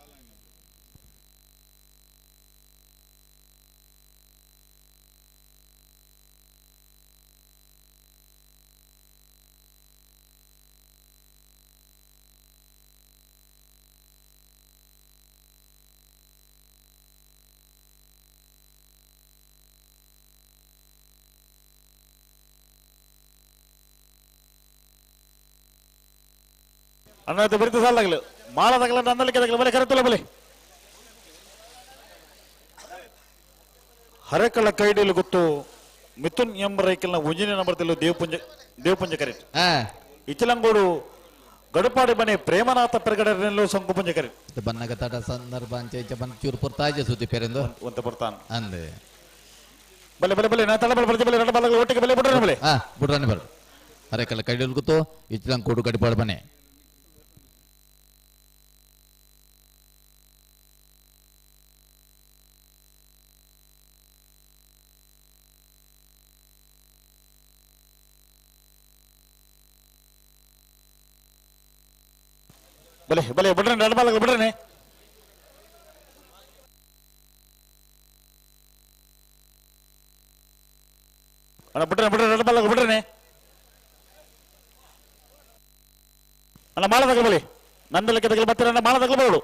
ಅಣ್ಣ ಬರಿತ ಸಾಲಾಗಲು ಮಾಳದಾಗಲ ನನ್ನಲಿಕ್ಕೆ ತಗಲು ಬಲೆ ಕರೆತಲ್ಲ ಬಲೆ ಹರಕಳ ಕೈಡಿಲು ಗೊತ್ತು ಮಿಥುನ್ ಎಂ ರೈಕಲ್ನ ಒಂಜಿನ ನಂಬರ್ದಲ್ಲೂ ದೇವಪುಂಜ ದೇವಪುಂಜ ಕರೆಟ್ ಇಚಲಂಗೋಡು ಗಡುಪಾಡಿ ಮನೆ ಪ್ರೇಮನಾಥ ಪೆರಗಡರಲ್ಲೂ ಸಂಕುಪುಂಜ ಕರೆಟ್ ಬನ್ನಗ ತಟ ಸಂದರ್ಭ ಅಂಚೆ ಬನ್ನ ಚೂರು ಪೊರ್ತಾಜೆ ಸುದ್ದಿ ಪೆರೆಂದು ಒಂತ ಪೊರ್ತಾನ್ ಅಂದೆ ಬಲೆ ಬಲೆ ಬಲೆ ನಾ ತಡ ಬಲೆ ಬಲೆ ಬಲೆ ನಡ ಬಲಗಳು ಒಟ್ಟಿಗೆ ಬಲೆ ಬುಡ್ರನೆ ಬಲೆ ಹಾ ಬುಡ್ರನೆ ಬರ ಹರಕಳ ಕೈಡಿಲು ಗೊತ್ತು ಇಚಲಂಗೋಡು ಗಡುಪಾಡಿ ಮನೆ ಬಲೆ ಬಲೆ ಬಿಡ್ರನೆ ನಡ ಬಲಗಳು ಬಿಡ್ರನೆ ಅಣ್ಣ ಬಿಡ್ರನೆ ಬಿಡ್ರನೆ ನಡ ಬಲಗಳು ಬಿಡ್ರನೆ ಅಣ್ಣ ಮಾಳದಾಗಲು ಬಲೆ ನಂದಲಕ್ಕೆ ತಗಲು ಮತ್ತೆ ಅಣ್ಣ ಮಾಳದಾಗಲು ಬರೋಳು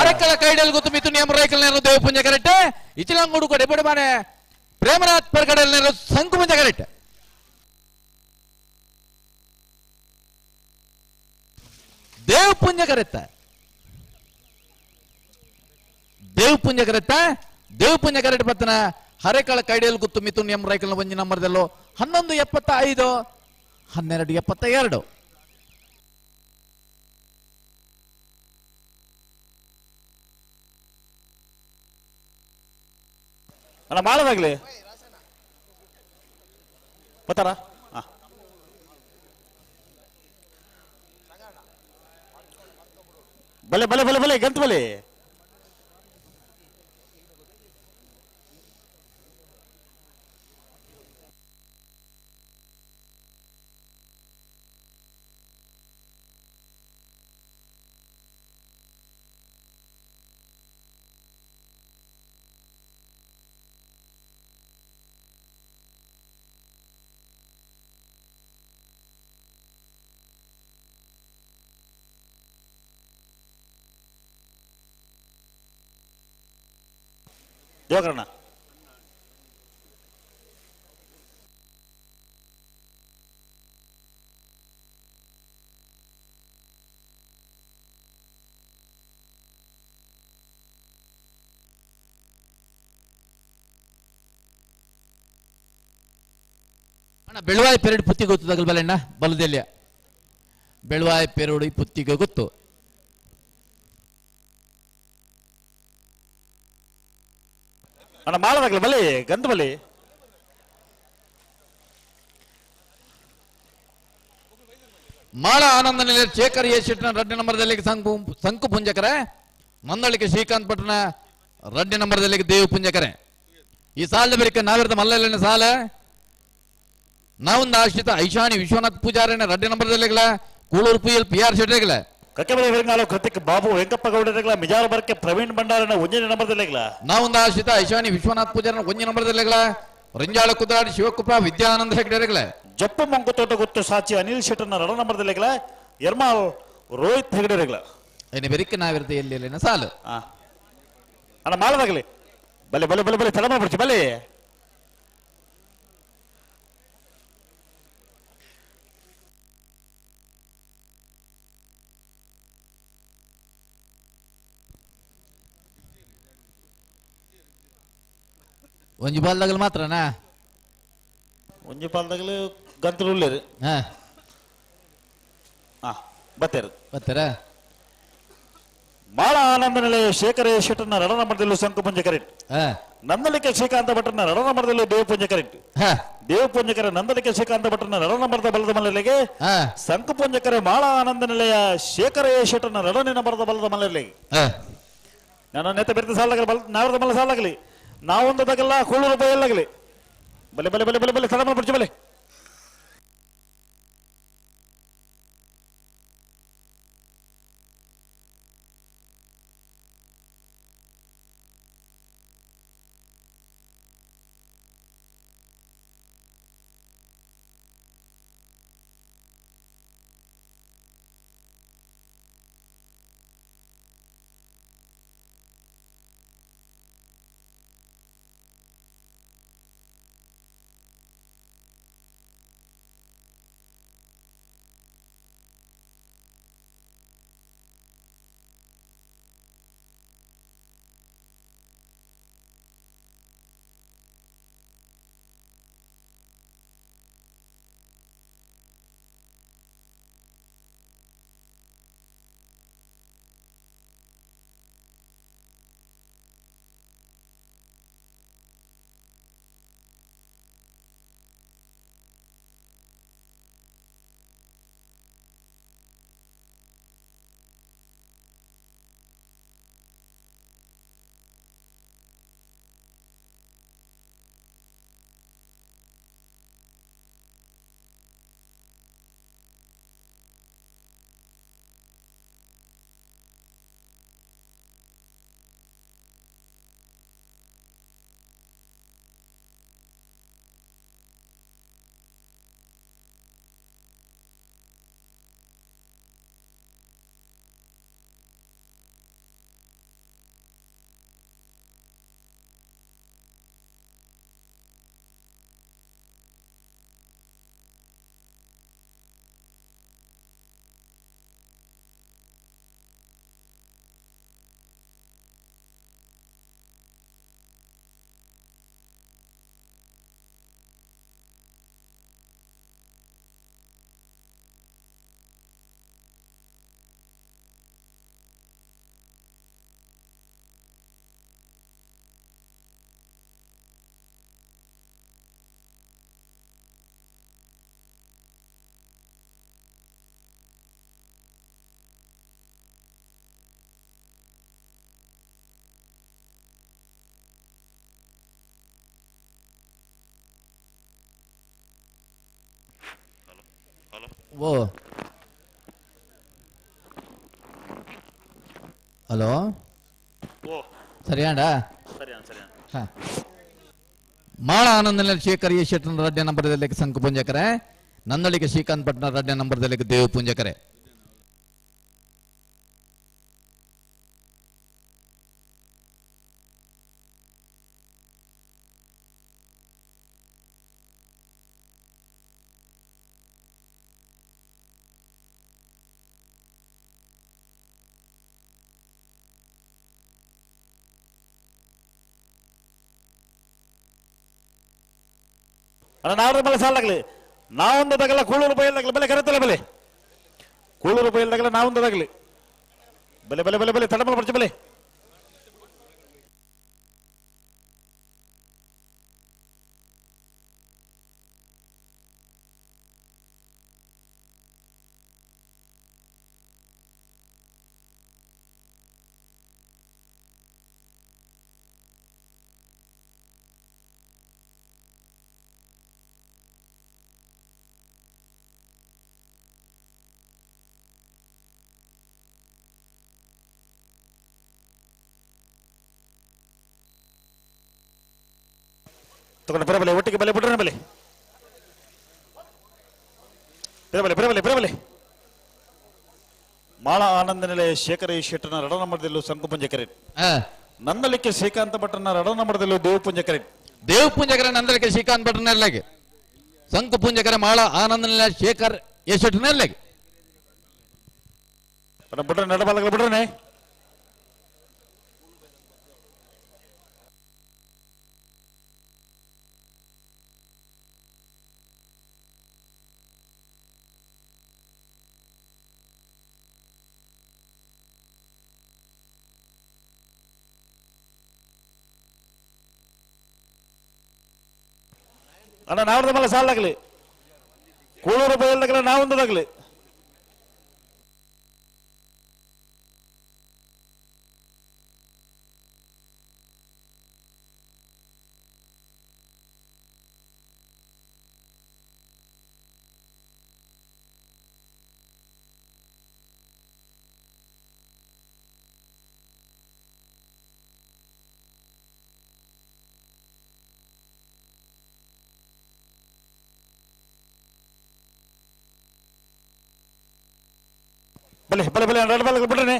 ಅರಕಳ ಕೈಡಲ್ ಗೊತ್ತು ಮಿಥುನ್ ಎಂ ರೈಕಲ್ ನೇರು ದೇವಪುಂಜ ಕರೆಕ್ಟ್ ಇಚಿಲಂಗೂಡು ಕಡೆ ಬಡ ಮನೆ ಪ್ರೇಮನಾಥ್ ಪರ್ಗಡಲ್ ನೇರು ಸಂಕುಪುಂಜ ಕರೆಕ್ಟ್ ದೇವಪುಂಜ ಕರೆತ್ತ ದೇವಪುಂಜ ಕರೆತ್ತ ದೇವಪುಂಜ ಕರೆಕ್ಟ್ ಬತ್ತನ ಹರೆಕಳ ಕೈಡಲ್ ಗೊತ್ತು ಮಿಥುನ್ ಎಂ ರೈಕಲ್ ಒಂಜಿ ನಂಬರ್ದಲ್ಲೋ 11:75 12:72 ಅಣ್ಣ ಮಾಡೋದಾಗ್ಲಿ ಬರ್ತಾರ ಬಲೆ ಬಲೆ ಬಲೆ ಬಲೆ ಗಂತ ಬಲೆ ದಿವಾಕರಣ್ಣ ಅಣ್ಣ ಬೆಳುವಾಯಿ ಪೆರಡು ಪುತ್ತಿಗೆ ಗೊತ್ತು ತಗಲ್ಬಲ್ಲಣ್ಣ ಬಲದೆಲ್ಲಿಯ ಬೆಳುವಾಯಿ ಪೆರಡು ಪುತ್ತಿಗೆ ಗೊತ್ತು ಅಣ್ಣ ಮಾಳದಾಗಲಿ ಬಲಿ ಗಂಧ ಬಲಿ ಮಾಳ ಆನಂದ ನಿಲಯ ಶೇಖರ್ ಎ ಶೆಟ್ಟನ ರಡ್ಡು ನಂಬರ್ದಲ್ಲಿ ಸಂಕು ಪುಂಜಕರೆ ಮಂದಳಿಕೆ ಶ್ರೀಕಾಂತ್ ಭಟ್ನ ರಡ್ಡು ನಂಬರ್ದಲ್ಲಿ ದೇವ್ ಪುಂಜಕರೆ ಈ ಸಾಲದ ಬಳಿಕ ನಾವಿರದ ಮಲ್ಲಲ್ಲಿನ ಸಾಲ ನಾವೊಂದು ಆಶ್ರಿತ ಐಶಾನಿ ವಿಶ್ವನಾಥ್ ಪೂಜಾರಿನ ರಡ್ಡು ನಂಬರ್ದಲ್ಲಿ Kuloor P L P R ಶೆಟ್ಟರೆಗಳ ಕಕ್ಕೆಬಲಿ ಬೆಂಗಾಲು ಕೃತಿಕ್ ಬಾಬು ವೆಂಕಪ್ಪ ಗೌಡರೆಗಳ ಮಿಜಾರ ಬರ್ಕೆ ಪ್ರವೀಣ್ ಭಂಡಾರನ ಒಂಜನೇ ನಂಬರ್ದಲ್ಲೆಗಳ ನಾವೊಂದು ಆಶ್ರಿತ ಐಶಾನಿ ವಿಶ್ವನಾಥ್ ಪೂಜಾರನ ಒಂಜಿ ನಂಬರ್ದಲ್ಲೆಗಳ ರಂಜಾಳ ಕುದ್ರಾಡಿ ಶಿವಕೃಪಾ ವಿದ್ಯಾನಂದ ಹೆಗ್ಡೆರೆಗಳ ಜಪ್ಪು ಮಂಕುತೋಟ ಗೊತ್ತು ಸಾಚಿ ಅನಿಲ್ ಶೆಟ್ಟರ್ನ ರಡ ನಂಬರ್ದಲ್ಲೆಗಳ ಎರ್ಮಾಲ್ ರೋಹಿತ್ ಹೆಗಡೆರೆಗಳ ಏನೇ ಬೆರಿಕೆ ನಾವಿರದ ಎಲ್ಲಿ ಸಾಲು ಅಣ್ಣ ಮಾಳದಾಗಲಿ ಬಲೆ ಬಲೆ ಬಲೆ ಬಲೆ ತಡ ಮಾಡ್ಬಿಡ್ತಿ ಬಲೆ ಒಂಜಿ ಬಾಲ್ದಾಗಲು ಮಾತ್ರನಾ ಒಂಜಿ ಪಾಲ್ದಾಗಲು ಗಂತಲು ಉಳ್ಳೇರು ಹಾ ಹಾ ಬತ್ತೇರು ಬತ್ತರ ಮಾಳ ಆನಂದ ನಿಲಯ ಶೇಖರ ಶೆಟ್ಟರ್ನ ರಡ ನಂಬರ್ದಲ್ಲೂ ಸಂಕು ಪುಂಜಕರಿಟ್ ನಂದಲಿಕೆ ಶ್ರೀಕಾಂತ ಭಟ್ರನ ರಡ ನಂಬರ್ದಲ್ಲೂ ದೇವ ಪುಂಜಕರಿಟ್ ದೇವ ಪುಂಜಕರ ನಂದಲಿಕೆ ಶ್ರೀಕಾಂತ ಭಟ್ರನ ರಡ ನಂಬರ್ದ ಬಲದ ಮಲೆಗೆ ಸಂಕು ಪುಂಜಕರ ಮಾಳ ಆನಂದ ನಿಲಯ ಶೇಖರ ಶೆಟ್ಟರ್ನ ರಡನೆ ನಂಬರ್ದ ಬಲದ ಮಲೆಗೆ ನನ್ನ ನೆತ್ತ ಬೆರೆತ ಸಾಲಾಗಲಿ ಬಲ ನಾವರದ ಮಲ್ಲ ಸಾಲಾಗಲಿ ನಾವೊಂದು ತಗಲ್ಲ ಕೂಳೂರು ರೂಪಾಯಿ ಬಲೆ ಬಲೆ ಬಲೆ ಬಲೆ ಬಲೆ ತಡ ಮಾಡ್ಬಿಡ್ಚು ಬಲೆ ಓ ಹಲೋ ಓ ಸರಿಯಾಂಡ ಸರಿ ಅಣ್ಣ, ಸರಿ ಅಣ್ಣ. ಹಾ ಮಾಳ ಆನಂದನಲ್ಲಿ ಶೇಖರ್ ಎ ಶೆಟ್ಟನ ರಡ್ಡೆ ನಂಬರ್ದಲ್ಲಿ ಸಂಕು ಪುಂಜಕರೆ ನಂದಳಿಕೆ ಶ್ರೀಕಾಂತ್ ಭಟ್ನ ರಡ್ಡೆ ನಂಬರ್ದಲ್ಲಿ ದೇವ ಪುಂಜಕರೆ ಅಣ್ಣ ನಾವರ ಮೇಲೆ ಸಾಲಾಗಲಿ ನಾವೊಂದು ತಗಲ ಕೂಳೂರು ಬಯಲ್ದಾಗಲಿ ಬೆಲೆ ಕರೆತಲ್ಲ ಬೆಲೆ ಕೂಳೂರು ಬಯಲ್ದಾಗಲ ನಾವೊಂದು ತಗಲಿ ಬೆಲೆ ಬೆಲೆ ಬೆಲೆ ಬೆಲೆ ತಡಮಲ ಪಡಿಸಿ ಬೆಲೆ ತಗೊಂಡು ಬರಬಲೆ ಒಟ್ಟಿಗೆ ಬಲೆ ಬಿಡ್ರೆ ಬಲೆ ಬರಬಲೆ ಬರಬಲೆ ಬರಬಲೆ ಮಾಳ ಆನಂದ ನೆಲೆ ಶೇಖರ ಈ ಶೆಟ್ಟನ ರಡ ನಂಬರ್ದಲ್ಲೂ ಸಂಕುಪುಂಜಕರೆ ನಂದಲಿಕ್ಕೆ ಶ್ರೀಕಾಂತ ಭಟ್ಟನ ರಡ ನಂಬರ್ದಲ್ಲೂ ದೇವಪುಂಜಕರೆ ದೇವಪುಂಜಕರ ನಂದಲಿಕ್ಕೆ ಶ್ರೀಕಾಂತ್ ಭಟ್ಟನಲ್ಲಾಗೆ ಸಂಕುಪುಂಜಕರ ಮಾಳ ಆನಂದ ನೆಲೆ ಶೇಖರ್ ಎ ಶೆಟ್ಟನಲ್ಲಾಗೆ ಬಿಡ್ರೆ ನಡಬಾಲ ಬಿಡ್ರೆ ಅಣ್ಣ ನಾವ್ರದ ಮೇಲೆ ಸಾಲಾಗಲಿ ಕೂಳೂರು ಬಯಲ್ದಾಗಲ ನಾವೊಂದದಾಗಲಿ ಬಲೆ ಬಲೆ ಬಲೆ ಎರಡು ಬಲ ಬಿಡ್ರಿ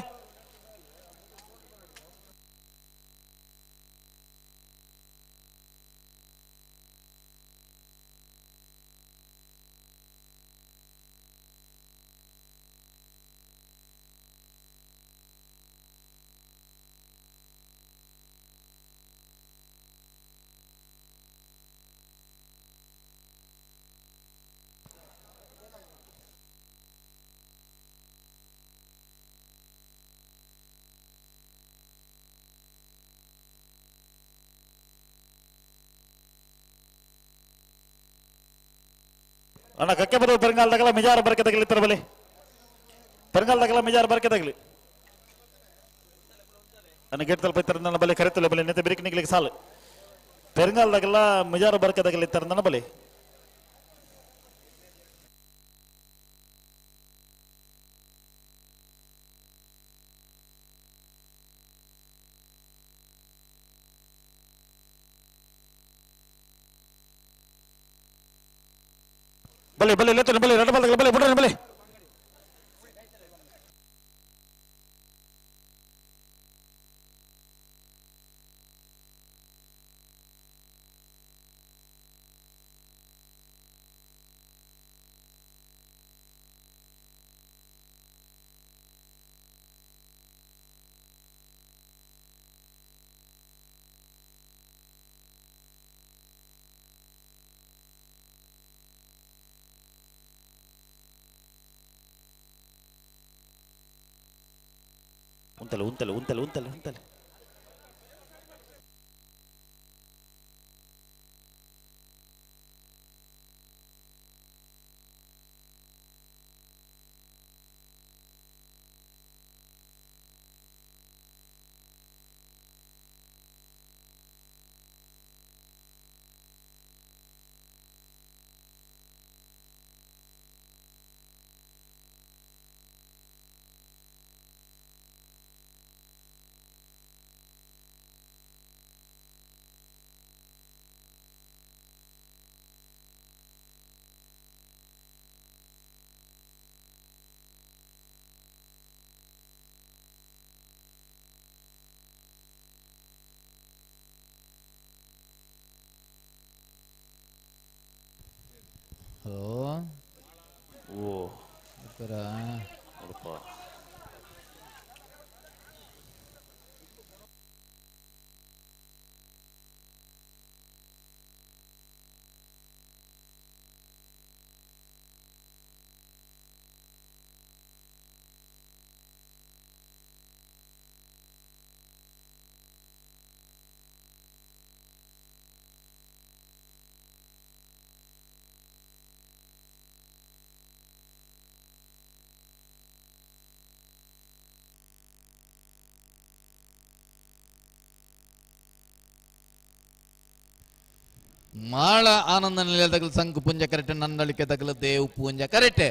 ಅಣ್ಣ ಕಕ್ಕೆ ಬರುವ ಪೆರಂಗಾಲದಾಗಲ ಮಿಜಾರ ಬರಕೆ ತಗಲಿ ತರ ಬಲೆ ಪೆರಂಗಾಲದಾಗಲ ಮಿಜಾರ ಬರಕೆ ತಗಲಿ ನನ್ನ ಗೇಟ್ ತಲುಪ ನನ್ನ ಬಲೆ ಕರೆತಲ್ಲ ಬಲೆ ನೆತ್ತೆ ಬಿರಿಕ್ ನಿಗ್ಲಿಕ್ಕೆ ಸಾಲು ಪೆರಂಗಾಲದಾಗಲ ಮಿಜಾರ ಬರಕೆ ತಗಲಿ ತರ ನನ್ನ ಬಲೆ ಬಲೆ ಬಲೆ ಲೇತನೆ ಬಲೆ ರಡ ಬಲೆ ಬಲೆ ಬುಡನೆ ಬಲೆ ಉಂತಲೆ ಉಂತಲೆ ಉಂತಲೆ ಉಂತಲೆ ಉಂತಲೆ ಹಲೋ ಓ ಉತ್ತರ ನೋಡಪ್ಪ ಮಾಳ ಆನಂದ ನಿಲಯದಗಲು ಸಂಕು ಪುಂಜ ಕರೆಟೆ ನಂದಳಿಕೆ ತಗಲು ದೇವ್ ಪೂಂಜ ಕರೆಟೆ.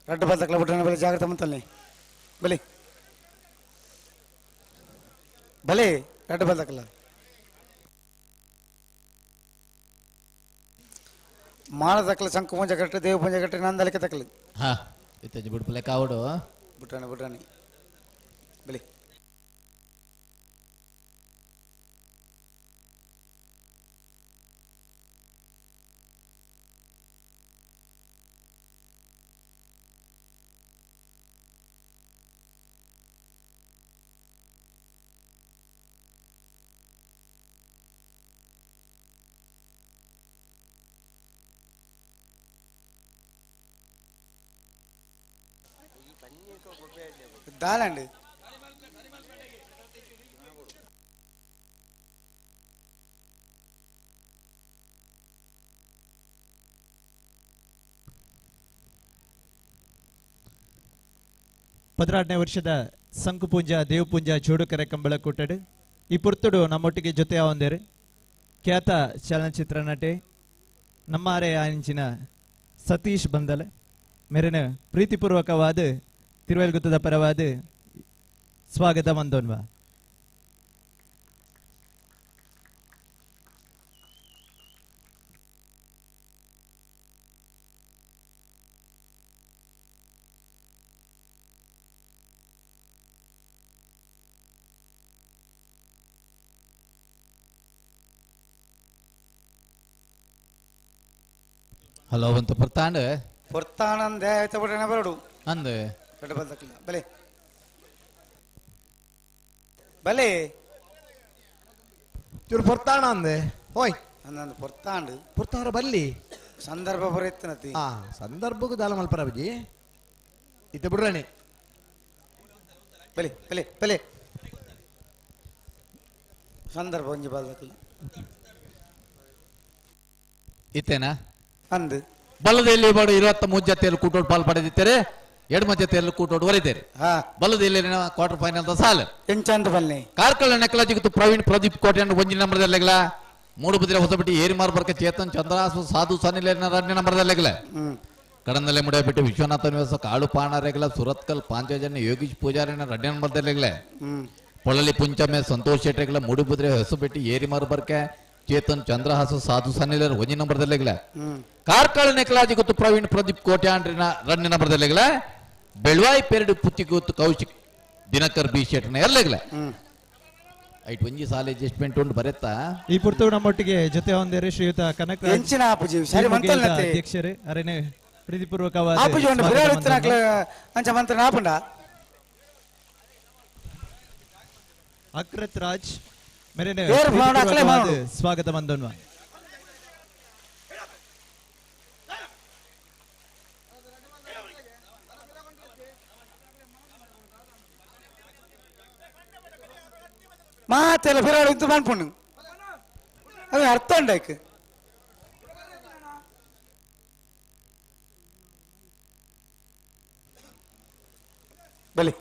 ರಡ್ಡು ಬಲ್ತಕ್ಲ ಬಿಟ್ರೆ ಬಲೆ ಜಾಗ್ರತೆ ಮಂತಲ್ಲಿ ಬಲಿ ಬಲೆ ರಡ್ಡು ಬಲ್ತಕ್ಲ ಮಾಳದಕ್ಲ ಶಂಕು ಪೂಂಜ ಕಟ್ಟೆ ದೇವ ಪೂಂಜ ಕಟ್ಟೆ ನಂದಲಿಕೆ ತಕ್ಕಲಿ. ಹಾ ಇತ್ತಜಿ ಬಿಡ್ಪಲೆ ಕಾವಡು ಬಿಟ್ರಾಣಿ ಬಿಟ್ರಾಣಿ ಬಲಿ. ದಾలండి ಪದ್ರಾಡನೇ ವರ್ಷದ ಸಂಕುಪೂಂಜ ದೇವಪೂಂಜ ಜೋಡುಕರೆ ಕಂಬಳ ಕೂಟಡು ಈ ಪುರ್ತುಡು ನಮ್ಮೊಟ್ಟಿಗೆ ಜೊತೆ ಒಂದೇರು ಖ್ಯಾತ ಚಲನಚಿತ್ರ ನಟೆ ನಮ್ಮಾರೆ ಆಂಚಿನ ಸತೀಶ್ ಬಂದಲೆ ಮೇರೆನ ಪ್ರೀತಿಪೂರ್ವಕವಾದ ತಿರುವಲ್ಗುತ್ತದ ಪರವಾದ ಸ್ವಾಗತ ಮಂದೋನ್ವ. ಹಲೋ ಅಂತ ಪೊರ್ತಾಂಡ ಪೊರ್ತಾನಂದೆ ಆಯ್ತ ಬಿಟ್ರೆ ಬರಡು ಅಂದೆ ರಡ್ಡು ಬಲ್ತಕ್ಲ ಬಲೆ ಬಲೆ ಚೂರು ಪೊರ್ತಾಣ ಅಂದೆ ಹೋಯ್ ಅಂದಂದು ಪೊರ್ತಾಂಡು ಪೊರ್ತಾರ ಬಲ್ಲಿ ಸಂದರ್ಭ ಬರೆತ್ತನತಿ. ಆ ಸಂದರ್ಭಕ್ಕೂ ದಾಲ ಮಲ್ಪರ ಬಜಿ ಇತ್ತ ಬಿಡ್ರಣಿ ಬಲೆ ಬಲೆ ಬಲೆ ಸಂದರ್ಭ ಒಂಜಿ ಬಲ್ತಕ್ಲ ಇತ್ತೇನಾ ಅಂದು ಬಲ್ಲದಲ್ಲಿ ಬಾಡು 23 ಜೊತೆಯಲ್ಲಿ ಕೂಟೋಡು ಪಾಲ್ ಪಡೆದಿದ್ದಾರೆ, ಎಡಮ ಜೊತೆಯಲ್ಲಿ ಕೂಟೋಡು ವರಿದ್ದಾರೆ. ಬಲ್ಲದಲ್ಲಿ ಕ್ವಾರ್ಟರ್ ಫೈನಲ್ ಸಾಲು ಎಂಚಂದ ಬಲ್ಲೆ ಕಾರ್ಕಳ ನೆಕ್ಕಲ ಜಿಗುತ್ತು ಪ್ರವೀಣ್ ಪ್ರದೀಪ್ ಕೋಟೆ ಒಂಜಿ ನಂಬರ್ದಲ್ಲೆಗ್ಲ, ಮೂಡುಬಿದಿರೆ ಹೊಸಬಿಟ್ಟಿ ಏರಿಮಾರ್ ಬರ್ಕ ಚೇತನ್ ಚಂದ್ರಾಸು ಸಾಧು ಸನಿಲ್ ಎರಡನೇ ನಂಬರ್ದಲ್ಲೆಗ್ಲ, ಕಡಂದಲೆ ಮುಡಿಯಬಿಟ್ಟು ವಿಶ್ವನಾಥ ನಿವಾಸ ಕಾಳು ಪಾಣರೆಗ್ಲ ಸುರತ್ಕಲ್ ಪಾಂಚಜನ್ಯ ಯೋಗೀಶ್ ಪೂಜಾರಿನ ಎರಡನೇ ನಂಬರ್ದಲ್ಲೆಗ್ಲ, ಪೊಳಲಿ ಪುಂಚಮೆ ಸಂತೋಷ್ ಶೆಟ್ಟೆಗ್ಲ ಮೂಡುಬಿದಿರೆ ಹೊಸಬೆಟ್ಟಿ ಏರಿಮಾರ್ ಬರ್ಕೆ ಚೇತನ್ ಚಂದ್ರಹಾಸು ಸಾಧು ಸನಿಲ್ ಒಂಜಿ ನಂಬರ್ದಲ್ಲೆಗ್ಲ, ಕಾರ್ಕಳ ನೆಕಲಾಜಿ ಗೊತ್ತು ಪ್ರವೀಣ್ ಪ್ರದೀಪ್ ಕೋಟ್ಯಾಂಡ್ರಿನ ರನ್ನಿ ನಂಬರ್ದಲ್ಲೆಗ್ಲ, ಬೆಳ್ವಾಯಿ ಪೆರಡು ಪುತ್ತಿ ಗೊತ್ತು ಕೌಶಿಕ್ ದಿನಕರ್ ಬಿ ಶೆಟ್ನ ಎಲ್ಲೆಗ್ಲ. ಐಟ್ ಒಂಜಿ ಸಾಲ ಅಡ್ಜಸ್ಟ್ಮೆಂಟ್ ಉಂಟು ಬರೆತ್ತಾ. ಈ ಪುರ್ತು ನಮ್ಮೊಟ್ಟಿಗೆ ಜೊತೆ ಹೊಂದಿರಿ ಶ್ರೀಯುತ ಕನಕರಾಜ್ ಎಂಚಿನ ಆಪುಜಿ ಸರಿ ಮಂತಲ್ನತೆ ಅಧ್ಯಕ್ಷರೇ ಅರೆನೆ ಪ್ರೀತಿಪೂರ್ವಕವಾದ ಆಪುಜಿ ಉಂಡು ಬಿರಾಡಿತ್ತನಕ್ಲ ಅಂಚ ಮಂತ್ರ ಆಪುಂಡ. ಅಕ್ರತ್ ರಾಜ್ ಮೇರೆನೆ ಏರ್ ಮಾಡ ಅಕ್ಲೆ ಮಾಡು. ಸ್ವಾಗತ ಮಂದೋನ್ವ. ಮಾತೆಲ್ಲ ಬಿರಾಡು ಇಂತು ಮನ್ಪುಂಡು ಅದು ಅರ್ಥ ಉಂಡಾಯ್ತು. ಬಲಿ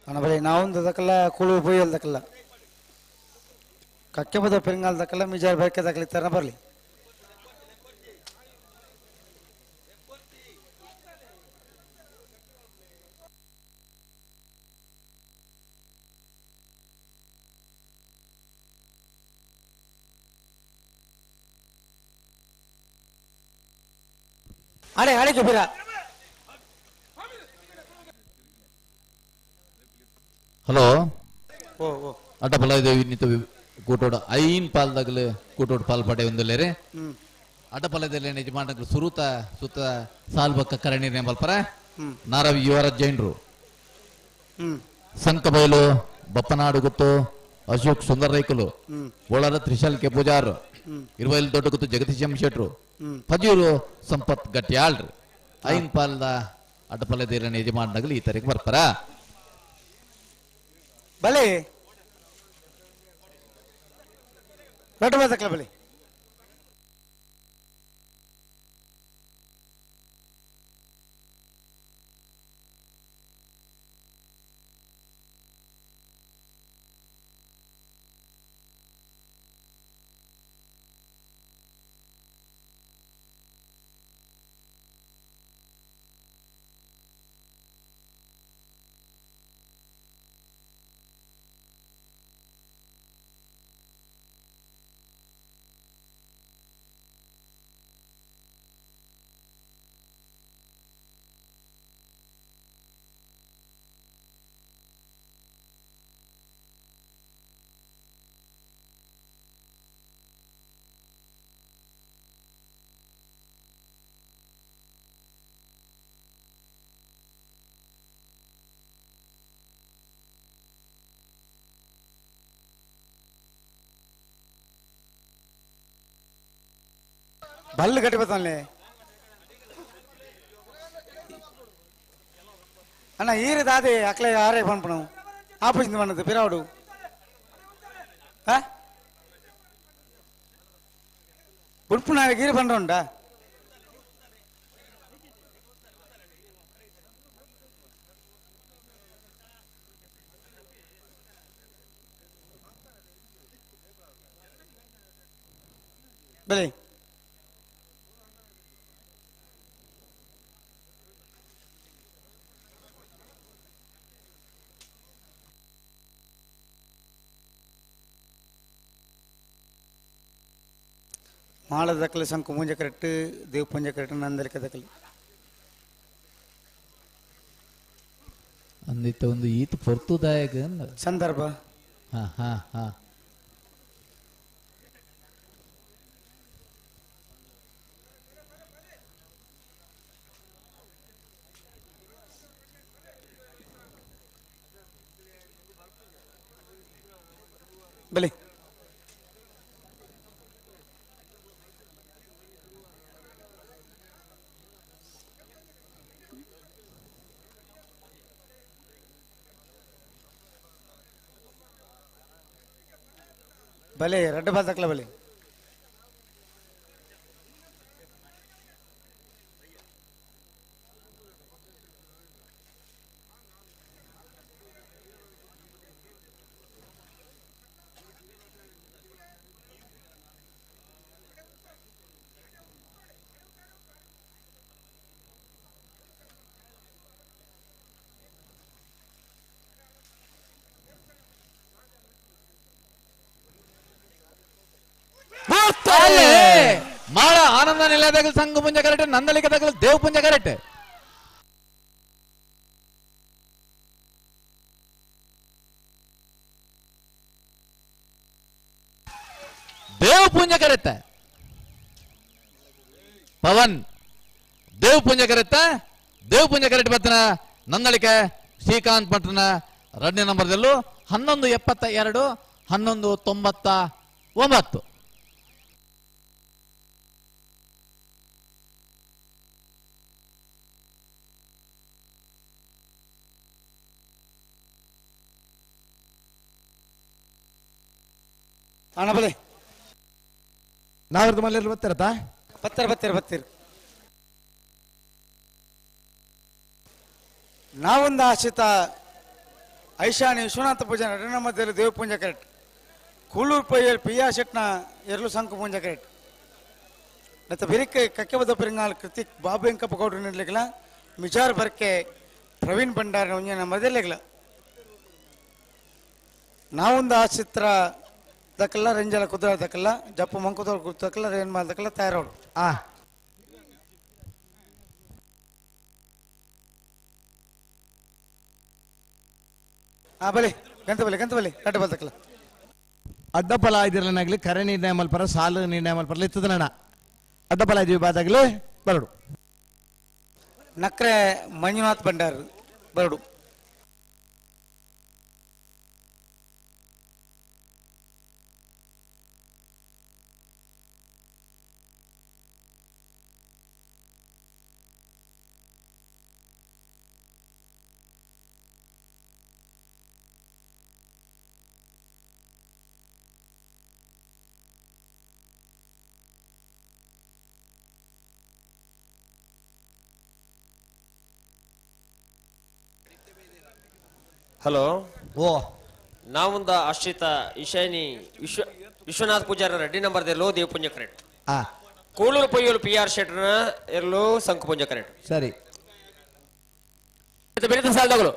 ಅಣ್ಣ ಬಲಿ ನಾವೊಂದು ದಕ್ಕಲ್ಲ ಕುಳು ಪೊಯ್ಯಲ್ ದಕ್ಕಲ್ಲ ಕಕ್ಕೆ ಬದ ಪೆರಿಂಗಾಲ್ ದಕ್ಕಲ್ಲ ಮಿಜಾರ್ ಬೇಕೆ ದಕ್ಕಲಿ ತರ ಬರಲಿ. ಅಡೆ ಅಡೆಗೆ ಬಿರ ಹಲೋ ಓ ಓ ಅಡ್ಡ ಪಲಾದೇವಿ ನಿತ ಕೂಟೋಡು ಐನ್ ಪಾಲ್ದಾಗಲು ಕೂಟೋಡು ಪಾಲ್ ಪಡೆ ಒಂದುಲ್ಲೇರೆ ಅಡ್ಡ ಪಲದಲ್ಲಿ ಯಜಮಾನಗಳು ಸುರುತ ಸುತ್ತ ಸಾಲ್ ಬಕ್ಕ ಕರಣಿ ನೇಮಲ್ಪರ Naravi Yuvaraj ಜೈನ್ರು ಸಂಕಬೈಲು ಬಪ್ಪನಾಡು ಗುತ್ತು ಅಶೋಕ್ ಸುಂದರ ರೈಕುಲು ಬೋಳಾರ ತ್ರಿಶಾಲ್ ಕೆ ಪೂಜಾರ್ ಇರುವೈಲ್ ದೊಡ್ಡ ಗುತ್ತು ಜಗದೀಶ್ ಎಂ ಶೆಟ್ರು ಪಜೂರು ಸಂಪತ್ ಗಟ್ಟಿಯಾಳ್ರು ಐನ್ ಪಾಲ್ದ ಅಡ್ಡಪಲ್ಲೆ ದೇರನ ಯಜಮಾನಗಳು ಈ ತಾರೀಕು ಬರ್ತಾರ. ಬಲೆ ಬಲೆ ಬಲ್ಲು ಗಟ್ಟಿ ಬರ್ತಾನೆ ಅಣ್ಣ ಈರು ದಾದೆ ಅಕ್ಲೆ ಆರೇ ಪನ್ಪಣು ಆಪೋಸಿಟ್ பண்ணது பிராவுடு ಉಡ್ಪು ನಾಳೆ ಗೀರು ಪಂಡ್ರ ಉಂಟಾ ಬಲೆ ಮಾಳ ದಕ್ಕಲು ಶಂಕು ಮೂಂಜ ಕರೆಕ್ಟ್ ದೇವ್ ಪುಂಜ ಕರೆಕ್ಟ್ ನಂದಲಿಕ ದಕ್ಕಲು ಅಂದಿತ್ತ ಒಂದು ಈತ ಪೊರ್ತುದಾಯಕ ಸಂದರ್ಭ. ಹಾ ಹಾ ಹಾ ಬಲೆ ಬಲೆ ರಡ್ಡ ಬಾತಕ್ಲ ಬಲೆ ಮಾಳ ಆನಂದ ನಿಲಯದಾಗ ಸಂಘ ಪುಂಜ ಕರೆಕ್ಟ್ ನಂದಲಿಕ ತಗಲು ದೇವ್ ಪುಂಜ ಕರೆಕ್ಟ್ ದೇವ್ ಪುಂಜ ಕರೆಕ್ಟ್ ಪವನ್ ದೇವ್ ಪುಂಜ ಕರೆಕ್ಟ್ ದೇವ್ ಪುಂಜ ಕರೆಕ್ಟ್ ಬರ್ತನ ನಂದಳಿಕೆ ಶ್ರೀಕಾಂತ್ ಭಟ್ರನ ಎರಡನೇ ನಂಬರ್ದಲ್ಲೂ 11:72 11:99. ಅಣ್ಣ ಬಲೆ ನಾವ್ರದ್ದು ಮನೇಲಿ ಬರ್ತಾರತಾ ಬತ್ತಾರೆ ಬತ್ತಾರೆ ಬತ್ತೀರಿ. ನಾವೊಂದು ಆಶ್ರಿತ ಐಶಾನಿ ವಿಶ್ವನಾಥ ಪೂಜೆ ನಟನ ಮಧ್ಯದಲ್ಲಿ ದೇವ ಪೂಂಜ ಕರೆಕ್ಟ್ ಕೂಳೂರು ಪೈಯಲ್ಲಿ ಪಿ ಆರ್ ಶೆಟ್ನ ಎರಲು ಸಂಕು ಪೂಂಜ ಕರೆಕ್ಟ್ ಮತ್ತು ಬಿರಿಕೆ ಕಕ್ಕೆಬದ ಪೆರಿಂಗಾಲ್ ಕೃತಿಕ್ ಬಾಬು ವೆಂಕಪ್ಪ ಗೌಡ್ರು ನಿಡ್ಲಿಕ್ಕಿಲ್ಲ ಮಿಜಾರ್ ಬರ್ಕೆ ಪ್ರವೀಣ್ ಭಂಡಾರ ಒಂಜನ ಮದಲಿಕ್ಕಿಲ್ಲ. ನಾವೊಂದು ಆಶ್ರಿತರ ದಕ್ಕಲ್ಲ ರಂಜಲ ಕುದುರೆ ದಕ್ಕಲ್ಲ ಜಪ್ಪು ಮಂಕುದವ್ರು ಗುರ್ತಕ್ಕಲ್ಲ ರೇನ್ ಮಾಲ್ದಕ್ಕಲ್ಲ ತಯಾರೋಡು. ಆ ಆ ಬಲೆ ಗಂತ ಬಲೆ ಗಂತ ಬಲೆ ಅಡ್ಡ ಬಲ್ದಕ್ಕಲ್ಲ ಅಡ್ಡಪಲ ಇದಿರಲನಾಗ್ಲಿ ಕರೆ ನಿರ್ಣಯ ಮಲ್ಪರ ಸಾಲು ನಿರ್ಣಯ ಮಲ್ಪರಲ್ಲ ಇತ್ತದ ನಣ ಅಡ್ಡಪಲ ಇದೀವಿ ಬಾದಾಗ್ಲಿ ಬರಡು. ನಕ್ರೆ ಮಂಜುನಾಥ್ ಭಂಡಾರ್ ಬರಡು. ಹಲೋ ಓ ನಾವುಂದ ಆಶ್ರಿತ ಈಶಾನಿ ವಿಶ್ವ ವಿಶ್ವನಾಥ್ ಪೂಜಾರ ರೆಡ್ಡಿ ನಂಬರ್ ದೆಲ್ಲೋ ದೇವಪುಂಜ ಕರೆಕ್ಟ್. ಕೂಳೂರು ಪೊಯ್ಯೋಲು ಪಿ ಆರ್ ಶೆಟ್ಟರ್ನ ಎಲ್ಲೋ ಸಂಕುಪುಂಜ ಕರೆಕ್ಟ್. ಸರಿ ಬೆಳೆದ ಸಾಲದಗಳು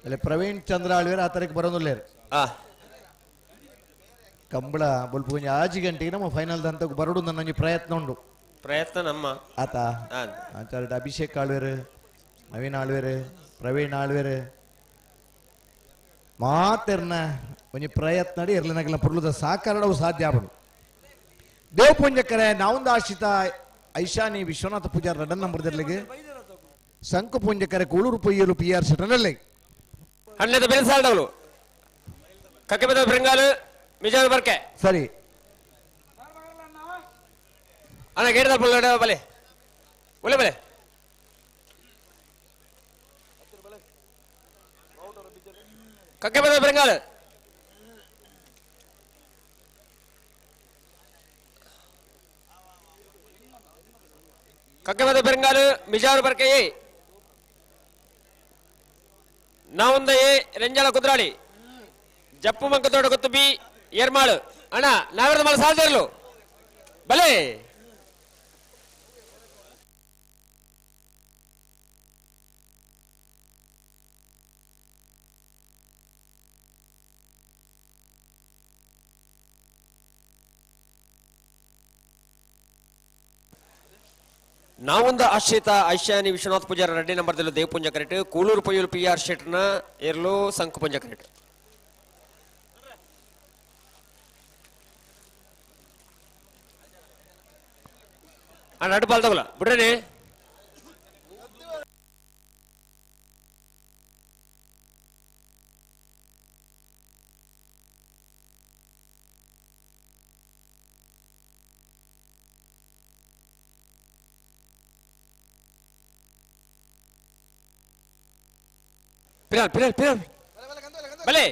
ಅಲ್ಲಿ ಪ್ರವೀಣ್ ಚಂದ್ರ ಆಳ್ವೇರ್ ಆ ತಾರೀಕು ಬರೋದಿಲ್ಲ. ಕಂಬಳ ಬೊಲ್ಪುಂಜ ಆಜಿ ಗಂಟೆಗೆ ನಮ್ಮ ಫೈನಲ್ ಅಂತ ಬರೋಡು ನನ್ನ ಪ್ರಯತ್ನ ಉಂಡು. ಪ್ರಯತ್ನ ನಮ್ಮ ಆತ ಆಚಾರ್ಯ ಅಭಿಷೇಕ್ ಆಳ್ವೇರ್, ನವೀನ್ ಆಳ್ವೇರ್, ಪ್ರವೀಣ್ ಆಳ್ವೇರ್ ಮಾತೆರ್ನ ಒಂಜಿ ಪ್ರಯತ್ನ ಇರ್ಲಿನಗಲ ಪುರ್ಲುದ ಸಾಕರಡವು ಸಾಧ್ಯ ಆಪುಂಡು. ದೇವಪುಂಜಕರೆ ನಾವುಂದ ಆಶ್ರಿತ ಐಶಾನಿ ವಿಶ್ವನಾಥ ಪೂಜಾರ್ ರಡನ್ ನಂಬರ್ದಿರ್ಲಿಗೆ ಸಂಕು ಪುಂಜಕರೆ ಕೂಳೂರು ಪೊಯ್ಯಲು ಪಿ ಆರ್ ಸೆಟನಲ್ಲಿ ಹಣ್ಣದ ಬೆಳೆಸಾಲ್ದವಳು ಕಕ್ಕೆಬದ ಬೆಂಗಾಲು ಮಿಜಾರು ಬರ್ಕೆ. ಸರಿ ಅಣ್ಣ ಗೇಟದ ಬಲೆ ಒಳ್ಳೆ ಬಲೆ ಕಕ್ಕೆಬದ ಬೆಂಗಾಲು ಕಕ್ಕೆಬದ ಬೆಂಗಾಲು ಮಿಜಾರು ಬರ್ಕೆ ಎ ನಾವುಂದ ಎ ರೆಂಜಾಲ ಕುದ್ರಾಳಿ ಜಪ್ಪು ಮಂಕತೋಟ ಗೊತ್ತು ಬಿ ಏರ್ಮಾಳು. ಅಣ್ಣ ನಾವಿರದ ಮಾಳು ಸಾಲದಿರಲು ಬಲೆ ನಾವೊಂದು ಆಶ್ರಿತ ಐಶಾನಿ ವಿಶ್ವನಾಥ್ ಪೂಜಾರ ರೆಡ್ಡಿ ನಂಬರ್ದಲ್ಲಿ ದೇವಪುಂಜ ಕರೆಕ್ಟ್. ಕೂಳೂರು ಪೊಯ್ಯೂರು ಪಿ ಆರ್ ಶೆಟ್ನ ಎರ್ಲು ಸಂಕುಪುಂಜ ಕರೆಕ್ಟ್. ಅಣ್ಣ ಅಡ್ಡು ಬಾಲ್ ತಗೊಲ್ಲ ಬಿಡ್ರೇನೆ. ಪಿರಾಲ್ ಪಿರಾಲ್ ಪಿರಾಲ್ ಬಲೆ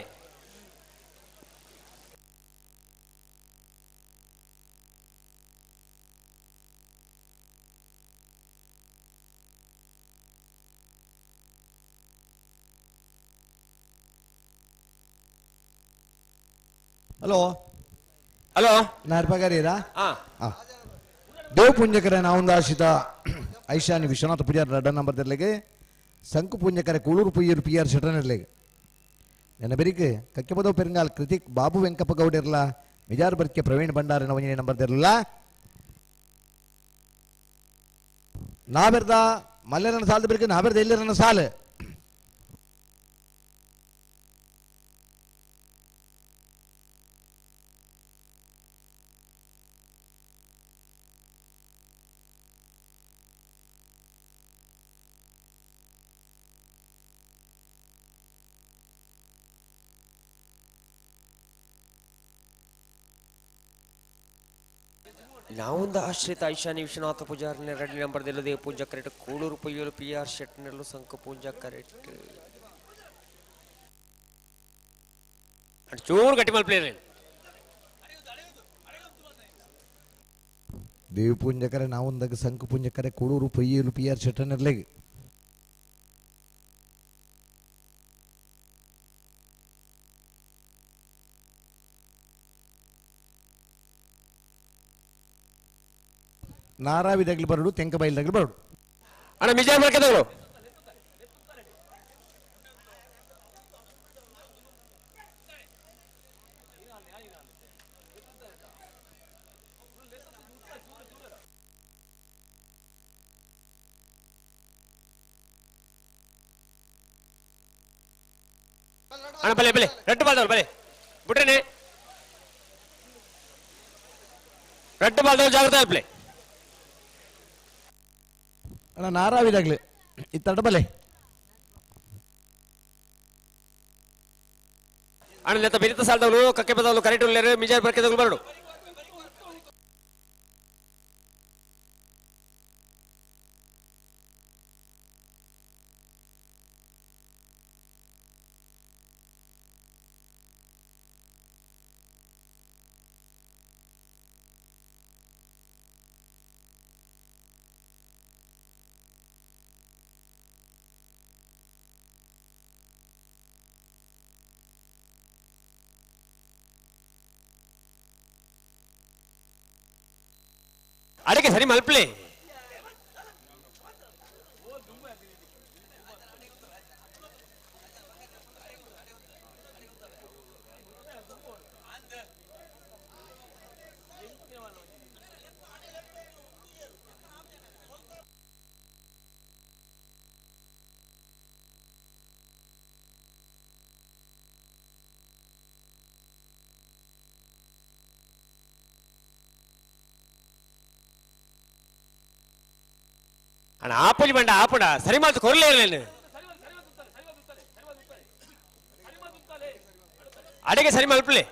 ಹಲೋ ಹಲೋ ನಾರ್ಪಗಾರೀರಾ ದೇವಪುಂಜಕರ ನಾವುಂದ ಆಶ್ರಿತ ಐಶಾನಿ ವಿಶ್ವನಾಥ ಪೂಜಾರ್ ರಡ್ಡ ನಂಬರ್ ತೆರ್ಲಿಗೆ ಸಂಕು ಪುಂಜಕರ ಕೂಳೂರು ಪುಯ್ಯೂರು ಪಿ ಆರ್ ಶೆಟನರ್ಲಿಗೆ ನನ್ನ ಬೆರಿಕೆ ಕಕ್ಕೆಪದವು ಪೆರಂಗಾಲ್ ಕೃತಿಕ್ ಬಾಬು ವೆಂಕಪ್ಪ ಗೌಡಿರ್ಲ ಮಿಜಾರ್ ಬರ್ಕೆ ಪ್ರವೀಣ್ ಭಂಡಾರನ ಒಂಜನೇ ನಂಬರ್ ತೆರಲಿಲ್ಲ. ನಾವೆರ್ದ ಮಲ್ಲೆರನ ಸಾಲದ ಬೆರಿಕೆ ನಾವೆರ್ದ ಎಲ್ಲರನ್ನ ಸಾಲು ನಾವೊಂದು ಆಶ್ರಿತ ಐಶಾನಿ ವಿಶ್ವನಾಥ ಪೂಜಾರನ ರೆಡ್ಡಿ ನಂಬರ್ ದೆಲ್ಲದೆ ಪೂಜಾ ಕರೆಕ್ಟ್. ಕೂಳೂರು ಪೊಯ್ಯೂರು ಪಿ ಆರ್ ಶೆಟ್ನಲ್ಲೂ ಸಂಕ ಪೂಜಾ ಕರೆಕ್ಟ್. ಚೂರು ಗಟ್ಟಿ ಮಲ್ಪ್ಲೇರ್ ದೇವಪುಂಜಕರೆ ನಾವೊಂದಾಗ ಸಂಕು ಪುಂಜಕರೆ ಕೂಳೂರು ಪೊಯ್ಯೂರು ಪಿ ಆರ್ ಶೆಟ್ಟನರ್ಲೆಗೆ ನಾರಾವಿ ದಗ್ಲು ಬರಡು ತೆಂಕಬೈಲ್ ದಗ್ಲು ಬರಡು. ಅಣ್ಣ ಮಿಜಾರ್ ಬರ್ಕೆದವರು ಅಣ್ಣ ಬಲೆ ಬಲೆ ರೆಡ್ ಬಾಲ್ದವ್ರು ಬಲೆ ಬಿಟ್ರೇನೆ ರೆಡ್ ಬಾಲ್ದವ್ರು ಜಾಗ್ರತೆ ಆಗ್ಲಿ. ಅಣ್ಣ ನಾರಾವಿದಾಗ್ಲಿ ಇತ್ತಡ ಬಲೆ. ಅಣ್ಣ ನೆತ್ತ ಬೆರಿತ ಸಾಲದವರು ಕಕ್ಕೆ ಬದಲು ಕರೆಕ್ಟ್ ಉಳ್ಳೇರು ಮಿಜಾರ್ ಬರ್ಕೆದವರು ಬರಡು. ಅಡಗೆ ಸರಿ ಮಲ್ಪಲೆ. ಅಣ್ಣ ಆಪುಜಿ ಬಂಡ ಆಪುಡ ಸರಿ ಮಾತು ಕೊರಲೇ ಇಲ್ಲ. ಅಡಿಗೆ ಸರಿ ಮಲ್ಪಲೆ.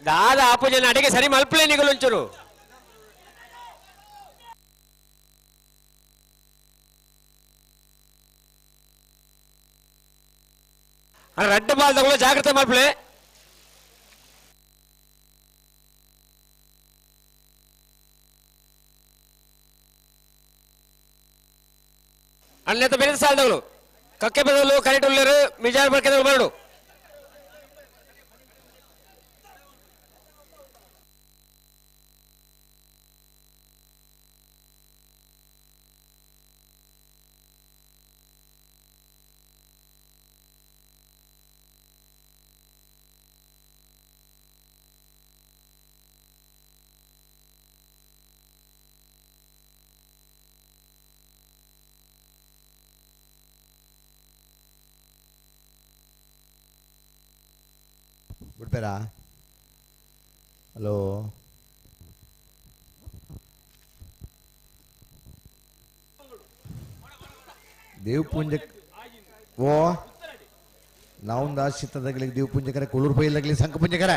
ದಾದ ಆಪುಜನ ಅಡಿಗೆ ಸರಿ ಮಲ್ಪಲೆ ನಿಗಲುಂಚೂರು. ರಡ್ಡು ಬಾಲ್ ತಗೊಳ್ಳೋ ಜಾಗ್ರತೆ ಮಾಡ್ಬಿಡಿ. ಅಣ್ಣತ ಬೇರೆ ಸಾಲದವರು ಕಕ್ಕೆ ಬದಲು ಕರೆಕ್ಟ್ ಉಳ್ಳರು ಮಿಜಾರ್ ಬರ್ಕೆದವರು ಬರಡು. ಬಿಡ್ಬೇರಾ? ಹಲೋ, ದೇವ್ ಪೂಂಜಕ್ ಓ ನಾವೊಂದು ಆಶಿತದಾಗಲಿ ದೇವ್ ಪೂಂಜಕರ ಕೊಳೂರು ಬೈಲಾಗಲಿ ಸಂಕ ಪೂಂಜಕರ.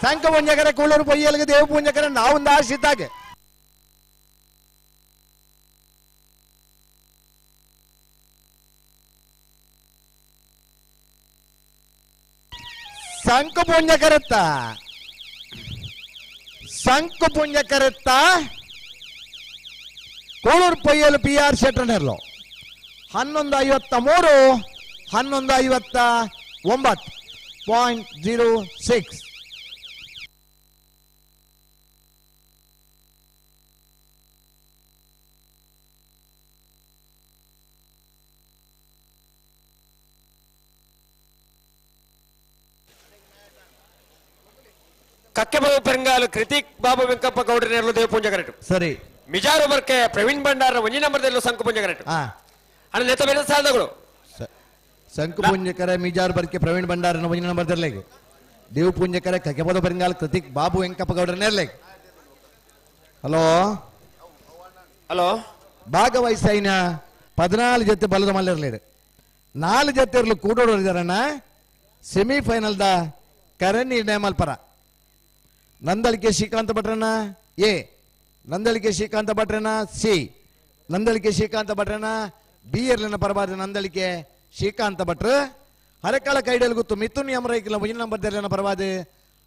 ಸಂಕ ಪುಂಜಕರ ಕೂಳೂರು ಪೊಯ್ಯಲ್ಗೆ ದೇವ ಪೂಂಜಕರ ನಾವೊಂದು ಆಶಿತಾಗೆ. ಸಂಕ ಪುಂಜಕರತ್ತ ಸಂಕ ಪುಂಜಕರತ್ತ ಕೂಳೂರು ಪೊಯ್ಯಲು ಪಿ ಆರ್ ಶೆಟ್ಟರ್ನೆರ್ಲು 11:53 11:59.06. ಕಕ್ಕೆಬಾಬು ಪೆರಂಗಾಲು ಕೃತಿಕ್ ಬಾಬು ವೆಂಕಪ್ಪ ಗೌಡ್ರನೆರಲು ದೇವ ಪೂಂಜ ಕರೆಕ್ಟ್. ಸರಿ. ಮಿಜಾರು ಬರ್ಕೆ ಪ್ರವೀಣ್ ಭಂಡಾರ ಒಂಜಿ ನಂಬರ್ದಲ್ಲೂ ಸಂಕು ಪೂಂಜ ಕರೆಕ್ಟ್. ಅಣ್ಣ ನೆತ್ತ ಬೇರೆ ಸಾಲದಗಳು ಸಂಕು ಪೂಂಜಕರ ಮಿಜಾರು ಬರ್ಕೆ ಪ್ರವೀಣ್ ಭಂಡಾರನ ಒಂಜಿ ನಂಬರ್ದರ್ಲೆಗ್ ದೇವ ಪೂಂಜಕರ ಕಕ್ಕೆಬಾಬು ಪೆರಂಗಾಲು ಕೃತಿಕ್ ಬಾಬು ವೆಂಕಪ್ಪ ಗೌಡ್ರನೆರ್ಲೆಗ್. ಹಲೋ ಹಲೋ, ಭಾಗವಹಿಸೈನ 14 ಜೊತೆ ಬಲದ ಮಲ್ಲಿರ್ಲೇಡು 4 ಜೊತೆ ಇರಲು ಕೂಡೋಡು ಇದ್ದಾರಣ್ಣ. ಸೆಮಿಫೈನಲ್ದ ಕರೆ ನಿರ್ಣಯ ಮಲ್ಪರ. ನಂದಳಿಕೆ ಶ್ರೀಕಾಂತ ಭಟ್ರಣ್ಣ ಎ, ನಂದಳಿಕೆ ಶ್ರೀಕಾಂತ ಭಟ್ರಣ್ಣ ಸಿ, ನಂದಳಿಕೆ ಶ್ರೀಕಾಂತ ಭಟ್ರಣ್ಣ ಬಿ ಎರ್ಲಿನ ಪರವಾದ ನಂದಳಿಕೆ ಶ್ರೀಕಾಂತ ಭಟ್ರು. ಹರೆಕಾಳ ಕೈಡೇಲ್ ಗೊತ್ತು ಮಿಥುನ್ ಎಂ ರೈಕಲ್ ಒಂಜಿ ನಂಬರ್ ದೆರ್ಲಿನ ಪರವಾದ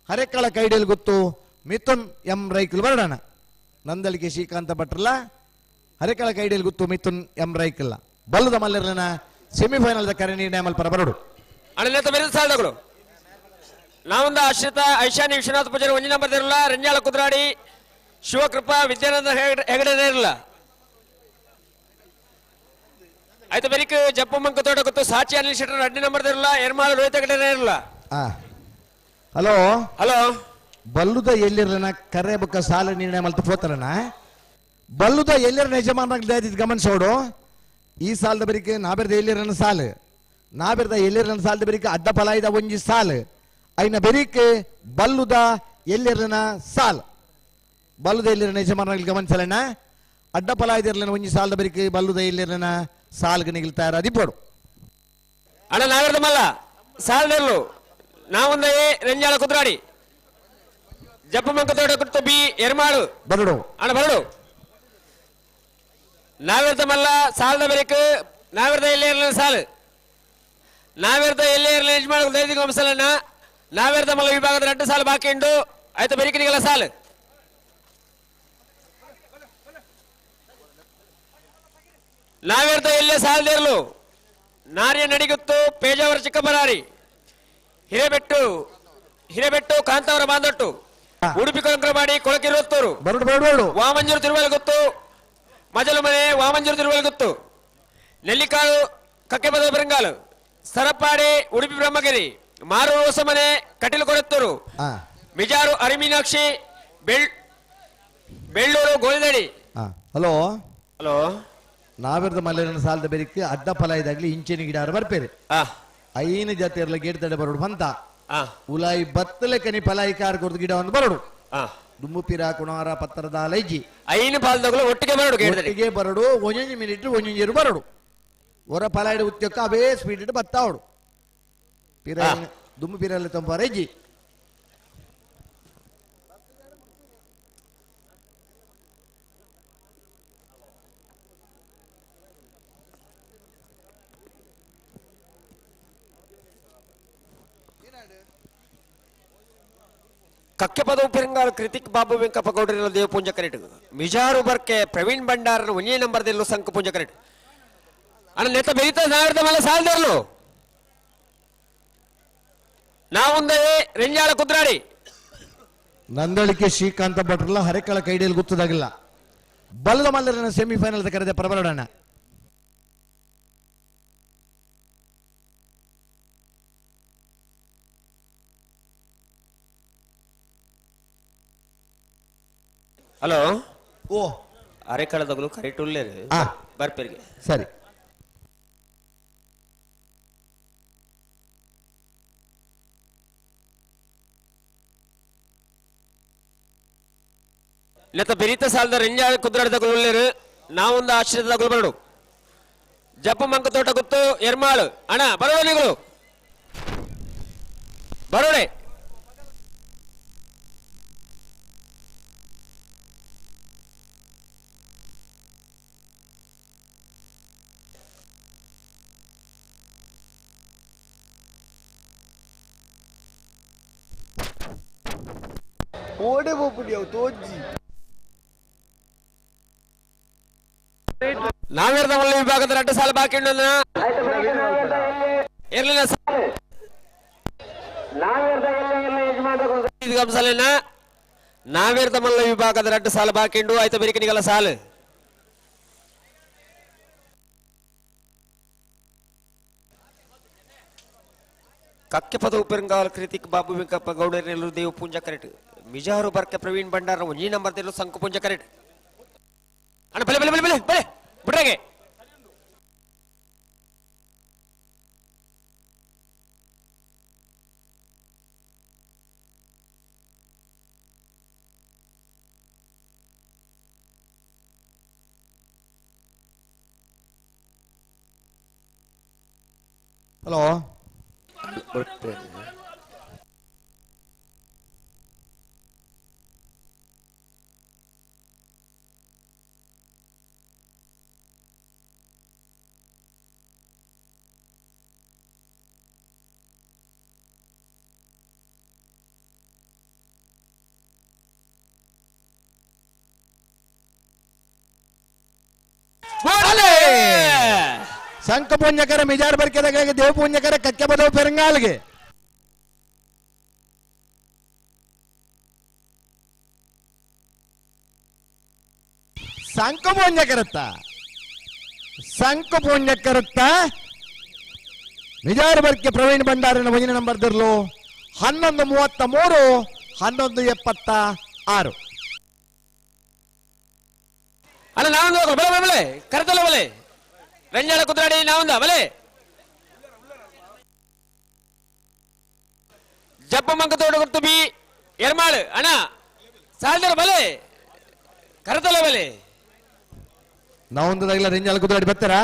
ಹರೆಕಾಳ ಕೈಡೇಲ್ ಗೊತ್ತು ಮಿಥುನ್ ಎಂ ರೈಕಲ್ ಬರಡಣ. ನಂದಳಿಕೆ ಶ್ರೀಕಾಂತ ಭಟ್ರಲ್ಲ ಹರೆಕಾಳ ಕೈಡೇಲ್ ಗೊತ್ತು ಮಿಥುನ್ ಎಂ ರೈಕಲ್ ಬಲ್ಲದ ಮಲ್ಲಿರ್ಲಿನ ಸೆಮಿಫೈನಲ್ ಕರೆ ನಿರ್ಣಯ ಮಲ್ಪರ ಬರಡು. ಸಾಲದಗಳು ನಾವೊಂದು ಆಶ್ರಿತ ಐಶಾನಿ ವಿಶ್ವನಾಥ ಪೂಜಾರಿ ಒಂಜಿ ನಂಬರ್ ಇರಲ್ಲ ರಂಜಾಳ ಕುದ್ರಾಡಿ ಶಿವಕೃಪಾ ವಿದ್ಯಾನಂದ ಹೆಗಡೆ ಇರಲ್ಲ. ಆಯ್ತು ಬೆರಿಕ್ ಜಪ್ಪು ಮಂಕ ತೋಟ ಗೊತ್ತು ಸಾಚಿ ಅನಿಲ್ ಶೆಟ್ಟರ್ ಅಡ್ಡಿ ನಂಬರ್ ಇರಲ್ಲ ಎರ್ಮಾಳು ರೋಹಿತ ಕಡೆ ಇರಲ್ಲ. ಹಲೋ ಹಲೋ ಬಲ್ಲುದ ಎಲ್ಲಿರಲನ ಕರೆ ಬಕ್ಕ ಸಾಲ ನಿರ್ಣಯ ಮಲ್ತು ಪೋತಲನ ಬಲ್ಲುದ ಎಲ್ಲಿರನ ಯಜಮಾನರಾಗ ಗಮನಿಸೋಡು. ಈ ಸಾಲದ ಬರಿಕೆ ನಾಬೆರ್ದ ಎಲ್ಲಿರನ ಸಾಲು ನಾಬೆರ್ದ ಎಲ್ಲಿರನ ಸಾಲದ ಬರಿಕೆ ಅಡ್ಡ ಫಲಾಯಿದ ಒಂಜಿ ಸಾಲು ಐನ ಬೆರಿಕೆ ಬಲ್ಲುದ ಎಲ್ಲಿರನ ಸಾಲ್ ಬಲ್ಲುದ ಎಲ್ಲಿರನ ಯಜಮಾನರಾಗ ಗಮನಿಸಲಣ್ಣ ಅಡ್ಡ ಫಲಾಯಿದಿರ್ಲನ ಒಂಜಿ ಸಾಲದ ಬರಿಕೆ ಬಲ್ಲುದ ಎಲ್ಲಿರನ ಸಾಲ್ಗೆ ನಿಲ್ತಾರ ಅದಿಪೋಡು. ಅಣ್ಣ ನಾವೆರ್ದ ಮಲ್ಲ ಸಾಲದಲ್ಲೂ ನಾವೊಂದ ಎ ರಂಜಾಳ ಕುದ್ರಾಡಿ ಜಪ್ಪು ಮಂಕ ತೋಟ ಕುರ್ತು ಬಿ ಎರ್ಮಾಳು ಬರಡು ಅಣ್ಣ ಬರಡು. ನಾವೆರ್ದ ಮಲ್ಲ ಸಾಲದ ಬರಿಕು ನಾವೆರ್ದ ಎಲ್ಲೇ ಇರಲಿಲ್ಲ ಸಾಲು ನಾವೆರ್ದ ಎಲ್ಲೇ ಇರಲಿಲ್ಲ ಯಜಮಾನ ದೈದಿಕ ವಂಶಲಣ್ಣ ನಾವೆರ್ದ ಮಲ್ಲ ವಿಭಾಗದ 2 ಸಾಲು ಬಾಕಿ ಉಂಟು ಆಯ್ತು ಬೆರಿಕಿನಿಗೆಲ್ಲ ಸಾಲು. ನಾವೆರ್ದ ಎಲ್ಲೇ ಸಾಲದಿರಲು ನಾರ್ಯ ನಡಿಗುತ್ತು ಪೇಜಾವರ ಚಿಕ್ಕಬರಾರಿ ಹಿರೇಬೆಟ್ಟು ಹಿರೇಬೆಟ್ಟು ಕಾಂತಾವರ ಬಾಂದೊಟ್ಟು ಉಡುಪಿ ಕೊಂಕ್ರಮಾಡಿ ಕೊಳಕಿರುತ್ತೂರು ವಾಮಂಜೂರು ತಿರುವಲಗುತ್ತು ಮಜಲು ಮನೆ ವಾಮಂಜೂರು ತಿರುವಲಗುತ್ತು ನೆಲ್ಲಿಕಾಳು ಕಕ್ಕೆಬದ ಬೆರಂಗಾಲು ಸರಪಾಡಿ ಉಡುಪಿ ಬ್ರಹ್ಮಗಿರಿ ಮಾರು ಹೊಸಮನೆ ಕಟೀಲು ಕೊರತ್ತೂರು ಮಿಜಾರು ಅರಿಮೀನಾಕ್ಷಿ ಬೆಳ್ಳೂರು ಗೋಲ್ದಡಿ. ಹಲೋ ಹಲೋ ನಾವೆರ್ದ ಮಲ್ಲನ ಸಾಲದ ಬೆರಿಕೆ ಅಡ್ಡ ಫಲ ಇದಾಗ್ಲಿ ಇಂಚಿನ ಗಿಡ ಬರ್ಪೇರಿ ಐನು ಜಾತಿ ಇರಲ ಗೇಟ್ ತಡೆ ಬರೋಡು ಬಂತ ಉಲಾಯಿ ಬತ್ತಲೆ ಕನಿ ಫಲಾಯಿ ಕಾರ್ ಕೊರ್ದು ಗಿಡವನ್ನು ಬರೋಡು ದುಂಬು ಪಿರ ಕುಣಾರ ಪತ್ರದ ಅಲೈಜಿ ಐನು ಪಾಲ್ದಗಳು ಒಟ್ಟಿಗೆ ಬರೋಡು ಒಟ್ಟಿಗೆ ಬರೋಡು ಒಂದೊಂದು ಮಿನಿಟ್ ಒಂದೊಂದು ಬರೋಡು ಹೊರ ಫಲ ಇಡ ಉತ್ತಕ್ಕ ಅವೇ ಸ್ಪೀಡ್ ಇಟ್ಟು ಬತ್ತಾವಡು ಪಿರ ದುಂಬು ಪಿರಲ್ಲಿ ತಂಪಾರೈಜಿ. ಕಕ್ಕೆಪದವು ಪೆರಂಗಾಲು ಕೃತಿಕ್ ಬಾಬು ವೆಂಕಪ್ಪ ಗೌಡರಿನ ದೇವ ಪೂಂಜ ಕರೆಟ್ ಮಿಜಾರು ಬರ್ಕೆ ಪ್ರವೀಣ್ ಭಂಡಾರನ ಒಂದೇ ನಂಬರ್ದಲ್ಲೂ ಸಂಕ ಪೂಂಜ ಕರೆಟ್ ಅಣ್ಣ ನೆತ್ತ ಬೆರೀತ ನಾಡ್ದ ಮೇಲೆ ಸಾಲದರ್ಲು ನಾವೊಂದೇ ರೆಂಜಾಳ ಕುದ್ರಾಡಿ ನಂದಳಿಕೆ ಶ್ರೀಕಾಂತ ಭಟ್ರಲ್ಲ ಹರೆಕಳ ಕೈಡಿಯಲ್ಲಿ ಗೊತ್ತದಾಗಿಲ್ಲ ಬಲ್ಲದ ಮಲ್ಲರನ್ನ ಸೆಮಿಫೈನಲ್ ಕರೆದ ಪ್ರಬಲಡಣ್ಣ. ಹಲೋ ಓ ಅರೆಕಳದಗಳು ಕರೆಕ್ಟ್ ಉಳ್ಳೇರು ಬರ್ಪೇರಿಗೆ ಸರಿ. ನೆತ್ತ ಬೆರೀತ ಸಾಲದ ರೆಂಜಾಳ ಕುದ್ರಾಡದಗಳು ಉಳ್ಳೇರು ನಾವೊಂದು ಆಶ್ರಯದಗಳು ಬರಡು ಜಪ್ಪು ಮಂಕ ತೋಟ ಗುತ್ತು ಎರ್ಮಾಳು ಅಣ್ಣ ಬರೋಣ ನೀವು ಬರೋಡೆ. ಓಡೆ ಹೋಗ್ಬಿಡಿ ಅವು ತೋಜ್ಜಿ. ನಾವೇರ್ದ ಮಲ್ಲ ವಿಭಾಗದ 2 ಸಾಲ ಬಾಕಿ ಉಂಟು ಇರಲಿಲ್ಲ ನಾವೇರ್ದ ಮಲ್ಲ ವಿಭಾಗದ 2 ಸಾಲ ಬಾಕಿ ಉಂಟು ಆಯ್ತು ಬೆರಿಕನಿಗೆಲ್ಲ ಸಾಲು. ಕಕ್ಕೆಪದ ಉಪೆರಂಗಾಲ್ ಕೃತಿಕ್ ಬಾಬು ವೆಂಕಪ್ಪ ಗೌಡರೆಲ್ಲರೂ ದೇವ ಪೂಂಜ ಕರೆಟ್ ಮಿಜಾರು ಬರ್ಕೆ ಪ್ರವೀಣ್ ಭಂಡಾರ ಒಂಜಿ ನಂಬರ್ ತೆಲು ಸಂಕು ಪೂಂಜ ಕರೆಟ್ ಅಣ್ಣ ಬಲೆ ಬಲೆ ಬಲೆ ಬಲೆ ಬಲೆ ಬಿಡ್ರಾಗೆ. ಹಲೋ ಶಂಕ ಪುಂಜಕರ ಮಿಜಾರ್ ಬರ್ಕೆದಾಗ ದೇವ ಪುಂಜಕರ ಕಕ್ಕೆ ಬದವು ಪೆರಂಗಾಲ್ಗೆ ಶಂಕ ಪುಂಜಕರತ್ತ ಸಂಕು ಪುಣ್ಯಕರತ್ತ ನಿಜಾರ ಬರ್ಕೆ ಪ್ರವೀಣ್ ಭಂಡಾರನ ಒಂಜಿನ ನಂಬರ್ ದಿರ್ಲು 11:33 11:76. ಅಲ್ಲ ನಾವೊಂದು ಬಲೆ ಬಲೆ ಬಲೆ ಕರೆತಲ್ಲ ಬಲೆ ರಂಜಾಳ ಕುದ್ರಾಡಿ ನಾವೊಂದ ಬಲೆ ಜಪ್ಪ ಮಂಕತೋಡು ಗುರ್ತು ಬಿ ಎರ್ಮಾಳು ಅಣ್ಣ ಸಾಲ್ದರ ಬಲೆ ಕರೆತಲ್ಲ ಬಲೆ ನಾವೊಂದದಾಗಲ ರೆಂಜಾಳ ಕುದ್ರಾಡಿ ಬರ್ತಾರಾ?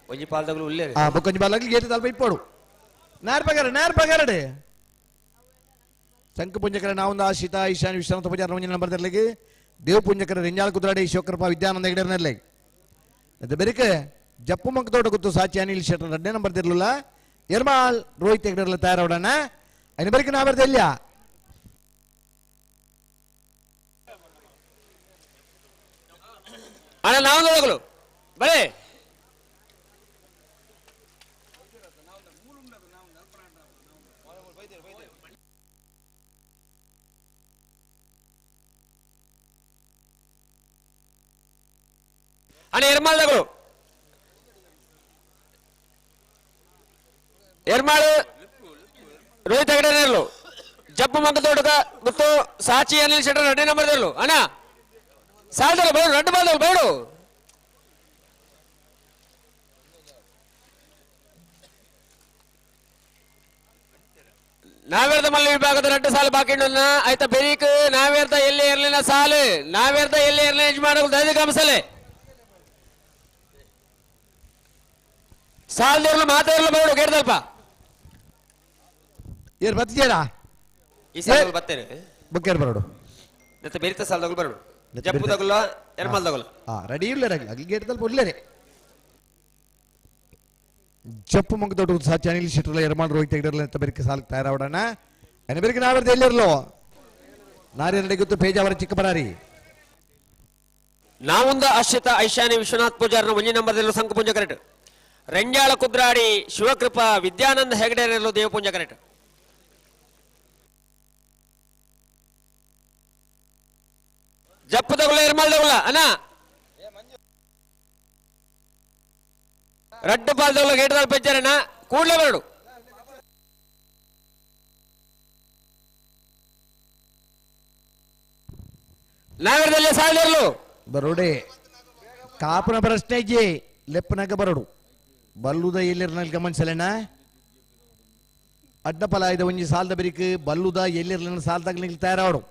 ಒಂಜಿ ಪಾಲ್ದಗಳು ಉಲ್ಲೇರಿ. ಆ ಬೊಕ್ಕೊಂಜಿ ಪಾಲ್ದಾಗಲು ಗೇಟ್ ತಲ್ಪ ಇಪ್ಪೋಡು ನೇರ್ ಪಗಾರ ನೇರ್ ಪಗಾರಡೆ ಶಂಕು ಪುಂಜಕರ ನಾವೊಂದು ಆಶಿತ ಈಶಾನ್ ವಿಶ್ವನಾಥ ಪೂಜಾರ ಒಂಜಿನ ನಂಬರ್ ತರಲಿಗೆ ದೇವ ಪುಂಜಕರ ರೆಂಜಾಳ ಕುದ್ರಾಡಿ ಶಿವಕೃಪಾ ವಿದ್ಯಾನಂದ ಹೆಗಡೆರ್ನಲ್ಲಿ ಅದು ಬೆರಿಕೆ ಜಪ್ಪು ಮಂಕತೋಟ ಗೊತ್ತು ಸಾಚಿ ಅನಿಲ್ ಶೆಟ್ಟರ್ ಎರಡನೇ ನಂಬರ್ ತಿರ್ಲಿಲ್ಲ ಎರ್ಮಾಲ್ ರೋಹಿತ್ ಹೆಗಡೆರ್ಲ ತಯಾರಾವಡಣ ಅಯ್ಯ ಬೆರಿಕೆ ನಾ ಬರ್ದೆ ಇಲ್ಲ. ಅಣ್ಣ ನಾವೊಂದು ಬಲೆ ಅಣ್ಣ ಎರ್ಮಾಲ್ದಗಳು ಎರ್ಮಾಳು ರೋಹಿತ್ ಹೆಗಡೆನರ್ಲು ಜಪ್ಪು ಮಂಕತೋಟದ ಗೊತ್ತು ಸಾಚಿ ಅನಿಲ್ ಶೆಟ್ಟರ್ ಎರಡನೇ ನಂಬರ್ ಇರಲು ಅಣ್ಣ ಸಾಲ್ದಲ್ಲ ಬೇಡ రెండు ಬಾಲ್ದಗಳು ಬೇಡು ನಾವೇರ್ದ ಮಲ್ಲ ವಿಭಾಗದ ಎರಡು ಸಾಲು ಬಾಕಿ ಆಯ್ತಾ ಬೆರೀಕ್ ನಾವೇರ್ದ ಎಲ್ಲಿ ಇರ್ಲಿನ ಸಾಲು ನಾವೇರ್ದ ಎಲ್ಲಿ ಇರ್ಲಿನ ಯಜಮಾನಗಳು ದಯವಿಟ್ಟು ಗಮನಿಸಲೆ ಸಾಲದಿರಲು ಮಾತಾಡಲು ಬೇಡ ಕೇಳ್ದಲ್ಪ ಏರ್ ಬತ್ತಿದ್ದೀರಾ? ಈ ಸಾಲಗಳು ಬರ್ತೇನೆ ಬುಕ್ಕೇರ್ ಬರೋಡು ಮತ್ತೆ ಬೇರೆ ಸಾಲದಗಳು ಬರೋಡು ಜಪ್ಪು ತಗುಲ ಎರ್ಮಲ್ ತಗುಲ. ಹಾ ರೆಡಿ ಇಲ್ಲ ಅಗ್ಲಿ ಗೇಟ್ ತಲ್ಪ ಉಳ್ಳೇರೆ ಜಪ್ಪು ಮಂಗ ದೊಡ್ಡ ಸಾಚಿ ಅನಿಲ್ ಶೆಟ್ಟರ್ಲ ಎರ್ಮಾಲ್ ರೋಹಿತ್ ಹೆಗಡೆರ್ಲ ಅಂತ ಬೆರಿಕೆ ಸಾಲಕ್ಕೆ ತಯಾರಾವಡಣ ಅನ್ನ ಬೆರಿಕೆ ನಾವರ್ದ ಎಲ್ಲಿರ್ಲೋ ನಾರಿ ನಡೆ ಗೊತ್ತು ಪೇಜಾವರ ಚಿಕ್ಕ ಬರಾರಿ ನಾವೊಂದು ಆಶ್ರಿತ ಐಶಾನಿ ವಿಶ್ವನಾಥ್ ಪೂಜಾರನ ಒಂಜಿ ನಂಬರ್ದಲ್ಲಿ ಸಂಕ ಪೂಂಜ ಕರೆಕ್ಟ್ ರೆಂಜಾಳ ಕುದ್ರಾಡಿ ಶಿವಕೃಪಾ ವಿದ್ಯಾನಂದ ಹೆಗಡೆರಲ್ಲೂ ದೇವಪೂಂಜ ಕರೆಕ್ಟ್ ಜಪ್ಪು ತಗುಲ ಎರ್ಮಾಲ್ ತಗುಲ ಅಣ್ಣ ರಡ್ಡು ಪಾಲ್ ತಗುಲ ಗೇಟ್ ತಲ್ಪ ಇಚ್ಚಾರಣ್ಣ ಕೂಡಲೇ ಬರಡು ನಾಗರದಲ್ಲೇ ಸಾಲಿರ್ಲು ಬರೋಡೆ ಕಾಪುನ ಪ್ರಶ್ನೆ ಇಜ್ಜಿ ಲೆಪ್ಪನಾಗ ಬರೋಡು ಬಲ್ಲುದ ಎಲ್ಲಿರ್ನಲ್ಲಿ ಗಮನಿಸಲೇನ ಅಡ್ಡಪಲಾಯದ ಒಂಜಿ ಸಾಲದ ಬೆರಿಕ್ ಬಲ್ಲುದ ಎಲ್ಲಿರ್ಲಿನ ಸಾಲದಾಗ ನಿಲ್ ತಯಾರಾವಡು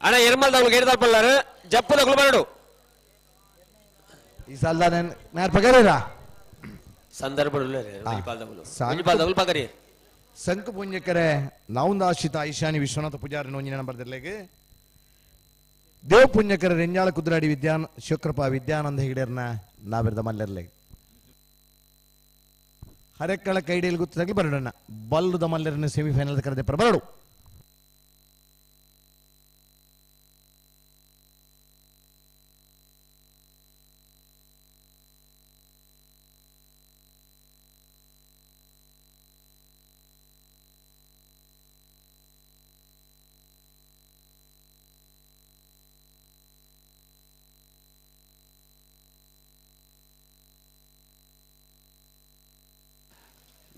ಅಣ್ಣ ಎರ್ಮಲ್ ತಗುಲು ಗೇಟ್ ತಲ್ಪಲ್ಲಾರು ಜಪ್ಪು ತಗುಲು ಬರಡು ಈ ಸಾಲದ ನಾರ್ ಪಗಾರೇರಾ ಸಂದರ್ಭ ಪಗರಿ ಸಂಕು ಪುಣ್ಯಕರೆ ನಾವುಂದಾಶಿತ ಐಶಾನಿ ವಿಶ್ವನಾಥ ಪೂಜಾರಿ ಒಂಜಿನ ನಂಬರ್ ದಿರ್ಲೆಗ್ ದೇವ ಪುಣ್ಯಕರ ರೆಂಜಾಳ ಕುದ್ರಾಡಿ ವಿದ್ಯಾನ್ ಶಿವಕೃಪಾ ವಿದ್ಯಾನಂದ ಹೆಗಡೆರ್ನ ನಾವಿರ್ದ ಮಲ್ಲೆರ್ಲೆಗ್ ಹರೆಕ್ಕಳ ಕೈಡಿಯಲ್ಲಿ ಗುತ್ತದಾಗಲಿ ಬರಡಣ್ಣ ಬಲ್ಲುದ ಮಲ್ಲೆರನ್ನ ಸೆಮಿಫೈನಲ್ ಕರೆದೆ ಬರಡು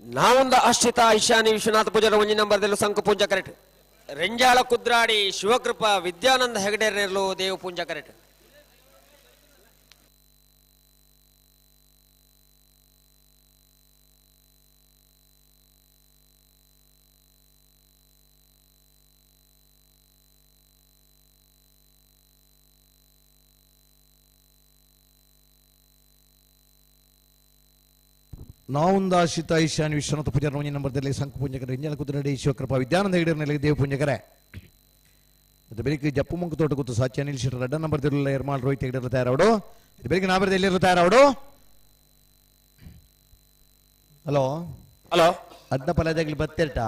ನಾವೊಂದು ಆಶ್ರಿತ ಐಶಾನಿ ವಿಶ್ವನಾಥ ಪೂಜಾರ ಒಂಜಿ ನಂಬರ್ದಲ್ಲೂ ಸಂಕು ಪೂಂಜ ಕರೆಕ್ಟ್ ರೆಂಜಾಳ ಕುದ್ರಾಡಿ ಶಿವಕೃಪಾ ವಿದ್ಯಾನಂದ ಹೆಗಡೆರ್ನೆರ್ಲು ದೇವ ಪೂಂಜ ಕರೆಕ್ಟ್ ನಾವುಂದಾಶಿತ ಈಶಾನ್ ವಿಶ್ವನಾಥ ಪೂಜಾರ ಒಂಜಿ ನಂಬರ್ದಲ್ಲಿ ಸಂಕು ಪೂಂಜಕರೆ ರೆಂಜಾಳ ಕುದ್ರಾಡಿ ಶಿವಕೃಪಾ ವಿದ್ಯಾನಂದ ಹೆಗಡೆರ್ನೆಲ್ಲ ದೇವ ಪೂಂಜಕರೆ ಅದು ಬೆಳಿಗ್ಗೆ ಜಪ್ಪು ಮಂಕು ತೋಟ ಗೊತ್ತು ಸಾಚಿ ಅನಿಲ್ ಶೆಟ್ಟರ್ ಅಡ್ಡ ನಂಬರ್ ತಿರುಳ ಎರ್ಮಾಲ್ ರೋಹಿತ್ ಹೆಗ್ಡೆರ್ಲ ತಯಾರಾವಡು. ಇದು ಬೆಳಿಗ್ಗೆ ನಾಬರದ ಎಲ್ಲಿರಲು ತಯಾರಾವಡು. ಹಲೋ ಹಲೋ ಅದ್ನ ಪಲದಾಗ್ಲಿ ಬತ್ತೆರ್ಟ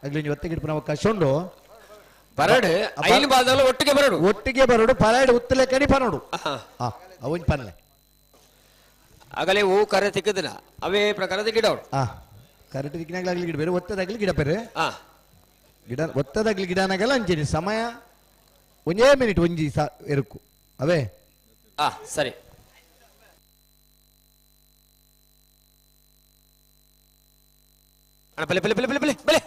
ಆಗ್ಲಿ ಒಂಜಿ ಒತ್ತಿಗೆ ಇಡ್ಪುನ ಅವಕಾಶ ಉಂಡು. ಬರಡು ಐನು ಬಾದಲ್ಲ ಒಟ್ಟಿಗೆ ಬರಡು, ಒಟ್ಟಿಗೆ ಬರಡು ಪಲಾಯ್ಡ್ ಉತ್ತಲೆ ಕಡಿ ಪನೋಡು. ಅವನ್ ಪನ್ಲೆ ಆಗಲೇ ಹೂ ಕರೆ ತಿಕ್ಕದಿನ ಅವೇ ಪ್ರಕಾರದ ಗಿಡ ಅವ್ರು. ಕರೆಕ್ಟ್ ದಿಕ್ಕಿನಾಗ್ಲಿ ಗಿಡ ಬೇರೆ ಒತ್ತದಾಗ್ಲಿ ಗಿಡ ಬೇರೆ ಗಿಡ ಒತ್ತದಾಗ್ಲಿ ಗಿಡನಾಗಲ್ಲ ಅಂಚೇನಿ ಸಮಯ ಒಂದೇ ಮಿನಿಟ್ ಒಂಜಿ ಎರುಕು ಅವೇ. ಸರಿ ಅಣ್ಣ, ಬಲೆ ಬಲೆ ಬಲೆ ಬಲೆ ಬಲೆ ಬಲೆ.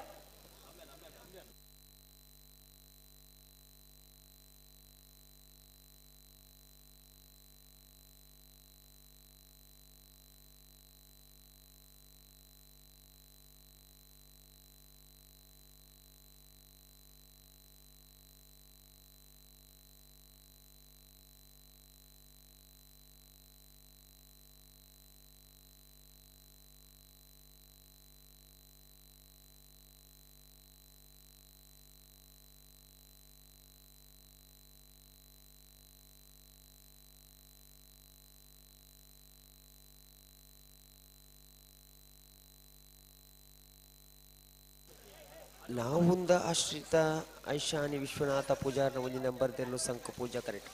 ನಾವುಂದ ಆಶ್ರಿತ ಐಶಾನಿ ವಿಶ್ವನಾಥ ಪೂಜಾರನ ಒಂದು ನಂಬರ್ ತೆರಲು ಸಂಕ ಪೂಜಾ ಕರೆಕ್ಟ್.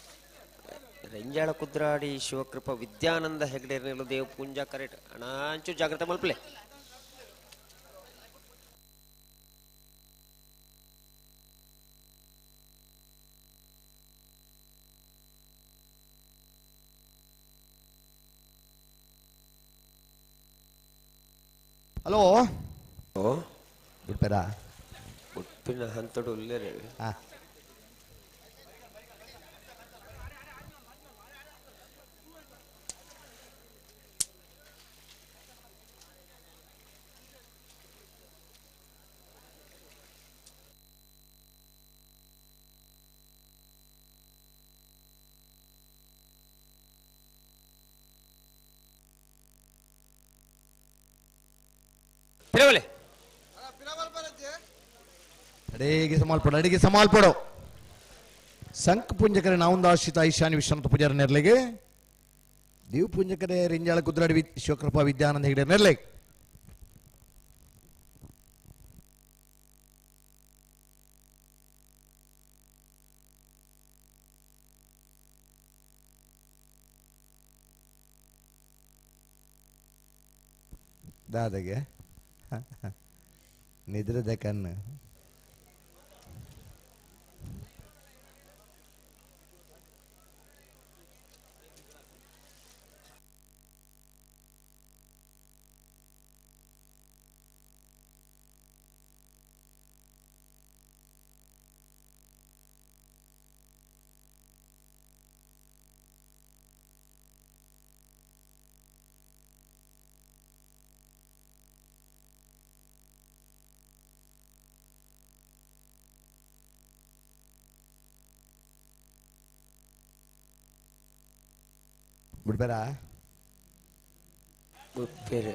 ರಂಜಾಳ ಕುದ್ರಾಡಿ ಶಿವಕೃಪ ವಿದ್ಯಾನಂದ ಹೆಗ್ಡೆ ದೇವ ಪೂಂಜಾ ಕರೆಕ್ಟ್. ಅಣಾಂಚು ಜಾಗ್ರತೆ ಮಲ್ಪಲೆ. ಹಲೋ ಬಿಡ್ಪೇರಾ ಉಪ್ಪಿನ ಹಂತಡು ಉಲ್ಲೇರೆ. ಪಿರವಲೆ ಅಡಿಗೆ ಸಮಾಲ್ಪಡು, ಅಡಿಗೆ ಸಮಾಲ್ಪಡು. ಸಂಕ ಪುಂಜಕರೆ ನಾವುಂದಾಶ್ರಿತ ಈಶಾನ್ಯ ವಿಶ್ವನಾಥ ಪೂಜಾರ ನೆರ್ಲೆಗೆ, ದೇವ್ ಪುಂಜಕರೆ ರಿಂಜಾಳ ಕುದ್ರಾಡಿ ಶಿವಕೃಪಾ ವಿದ್ಯಾನಂದ ಹೆಗಡೆ ನೆರ್ಲೆಗೆ. ದಾದಗೆ ನಿದ್ರದ ಕಣ್ಣು. ಬಿಡ್ಬೇರಾ ಬಿಡ್ಬೇರೆ.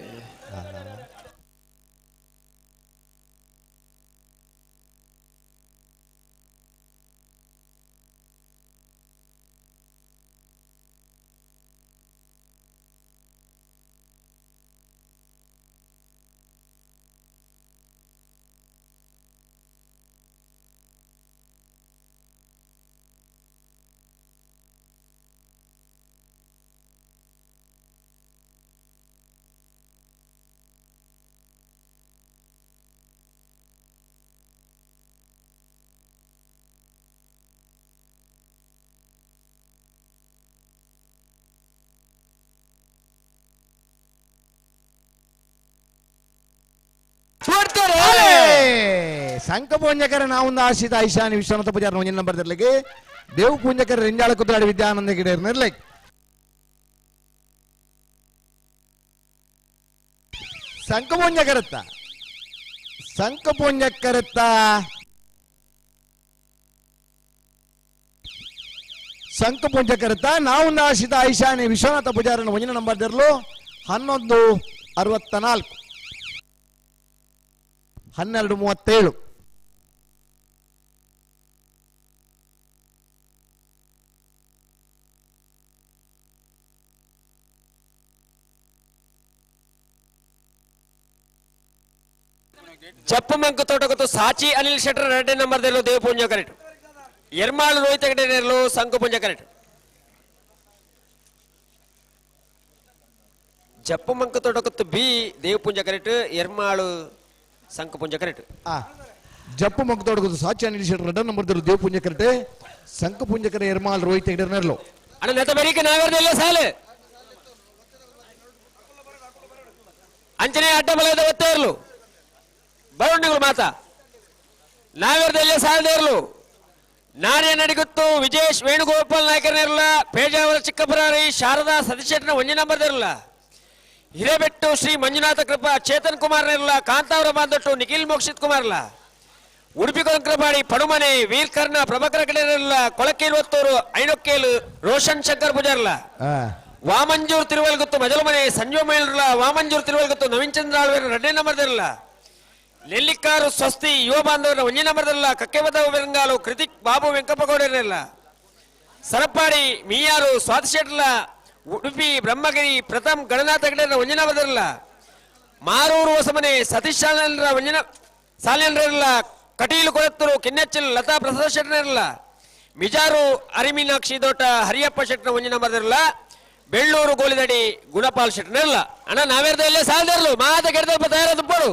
ಸಂಕ ಪೂಂಜಕರ ನಾವುಂದ ಆಶಿತ ಐಶಾನಿ ವಿಶ್ವನಾಥ ಪೂಜಾರ ಒಂಜಿನ ನಂಬರ್ ತಿರ್ಲಿಕ್ಕೆ, ದೇವ್ ಪೂಂಜಕರ ರಿಂಜಾಳ ಕುದ್ರಾಡಿ ವಿದ್ಯಾನಂದ ಗಿಡೇರ್ ನಿರ್ಲಕ್ಕೆ. ಸಂಕ ಪೂಂಜಕರತ್ತ ಸಂಕ ಪೂಂಜಕರತ್ತ ಸಂಕ ಪೂಂಜಕರತ್ತ ನಾವುಂದ ಆಶಿತ ಐಶಾನಿ ವಿಶ್ವನಾಥ ಪೂಜಾರನ ಒಂಜಿನ ನಂಬರ್ ತಿರ್ಲು 11:64 12:37. ಜಪ್ಪು ಮಂಕು ತೋಟಗೊತ್ತು ಸಾಚಿ ಅನಿಲ್ ಶೆಟ್ಟರ್ ಎರಡನೇ ನಂಬರ್ ದೇರ್ಲು ದೇವಪೂಂಜ ಕರೆಟ್. ಎರ್ಮಾಳು ರೋಹಿತ ನೇರ್ಲು ಸಂಕು ಪುಂಜ ಕರೆಟ್. ಜಪ್ಪು ಮಂಕು ತೋಟಗೊತ್ತು ಬಿ ದೇವಪೂಂಜ ಕರೆಟ್, ಎರ್ಮಾಳು ಸಂಕು ಪುಂಜ ಕರೆಟ್. ಜಪ್ಪು ಮಂಕು ತೋಟಗೊತ್ತು ಸಾಚಿ ಅನಿಲ್ ಶೆಟ್ಟರ್ ಎರಡನೇ ನಂಬರ್ ದೇರ್ಲು ದೇವಪೂಂಜ ಕರೆಟ್, ಸಂಕು ಪುಂಜ ಕರೆ ಎರ್ಮಾಳು ರೋಹಿತ ನೇರ್ಲು. ಅಣ್ಣ ನೆತ ಬೆರಿಕೆ ನಾವೇರ್ದೆಲ್ಲ ಸಾಲು ಅಂಚನೆ ಅಡ್ಡ ಬಲದ ಒತ್ತೇರ್ಲು ಬರುಣಿಗಳು ಮಾತಾ ನಾವೇರ್ದೆಲ್ಲ ಸಾಲದೇರ್ಲು. ನಾನೇ ನಡಿಗುತ್ತು ವಿಜೇಶ್ ವೇಣುಗೋಪಾಲ್ ನಾಯಕರನೇರ್ಲ, ಪೇಜಾವರ ಚಿಕ್ಕಬರಾರಿ ಶಾರದಾ ಸತೀಶೆಟ್ನ ಒಂಜಿ ನಂಬರ್ ದೇರ್ಲ, ಹಿರೇಬೆಟ್ಟು ಶ್ರೀ ಮಂಜುನಾಥ ಕೃಪಾ ಚೇತನ್ ಕುಮಾರ್ ನೇರ್ಲ, ಕಾಂತಾವರ ಬಾಂದೊಟ್ಟು ನಿಖಿಲ್ ಮೋಕ್ಷಿತ್ ಕುಮಾರ್ಲ, ಉಡುಪಿ ಕೊಂಕ್ರಪಾಡಿ ಪಡುಮನೆ ವೀರ್ಕರ್ಣ ಪ್ರಭಾಕರ ಕಡೆಯಲ್ಲ, ಕೊಳಕೇಲು ಒತ್ತೂರು ಐನೊಕ್ಕೇಲು ರೋಷನ್ ಶಂಕರ್ ಪೂಜಾರ್ಲ, ವಾಮಂಜೂರ್ ತಿರುವಲ್ಗುತ್ತು ಮಜಲುಮನೆ ಸಂಜೀವ ಮೇಲ್ರಲ, ವಾಮಂಜೂರ್ ತಿರುವಲ್ಗುತ್ತು ನವೀನ್ ಚಂದ್ರ ಆಳ್ವೇರ ಎರಡನೇ ನಂಬರ್ ದೇರ್ಲ, ನೆಲ್ಲಿಕಾರು ಸ್ವಸ್ತಿ ಯುವ ಬಾಂಧವರ ಒಂಜಿ ನಂಬರ್ ದೇರ್ಲ, ಕಕ್ಕೆಬದ ಬೆರಂಗಾಲು ಕೃತಿಕ್ ಬಾಬು ವೆಂಕಪ್ಪಗೌಡರಲ್ಲ, ಸರಪಾಡಿ ಮೀಯಾರು ಸ್ವಾತಿ ಶೆಟ್ಲ, ಉಡುಪಿ ಬ್ರಹ್ಮಗಿರಿ ಪ್ರಥಮ್ ಗಣನಾಥ ಗಡರ ಒಂಜಿ ನಂಬರ್ ದೇರ್ಲ, ಮಾರೂರು ಹೊಸಮನೆ ಸತೀಶ್ ಸಾಲನ್ರ ಒಂಜಿನ ಸಾಲನ್ರಲ್ಲ, ಕಟೀಲು ಕೊಳತ್ತೂರು ಕಿನ್ನೆಚ್ಚಲ್ ಲತಾ ಪ್ರಸಾದ್ ಶೆಟ್ಟರ್ಲ, ಮಿಜಾರು ಅರಿಮೀನಾಕ್ಷಿ ದೋಟ ಹರಿಯಪ್ಪ ಶೆಟ್ಟರ್ ಒಂಜಿ ನಂಬರ್ ದೇರ್ಲ, ಬೆಳ್ಳೂರು ಗೋಲಿದಡಿ ಗುಣಪಾಲ್ ಶೆಟ್ಟರ್ಲ. ಅಣ್ಣ ನಾವೇರ್ದ ಇಲ್ಲೇ ಸಾಲದೇರ್ಲು ಮಾತ ಕೆಡ್ದಲ್ಪ ತಯಾರದು ಪೋಡು.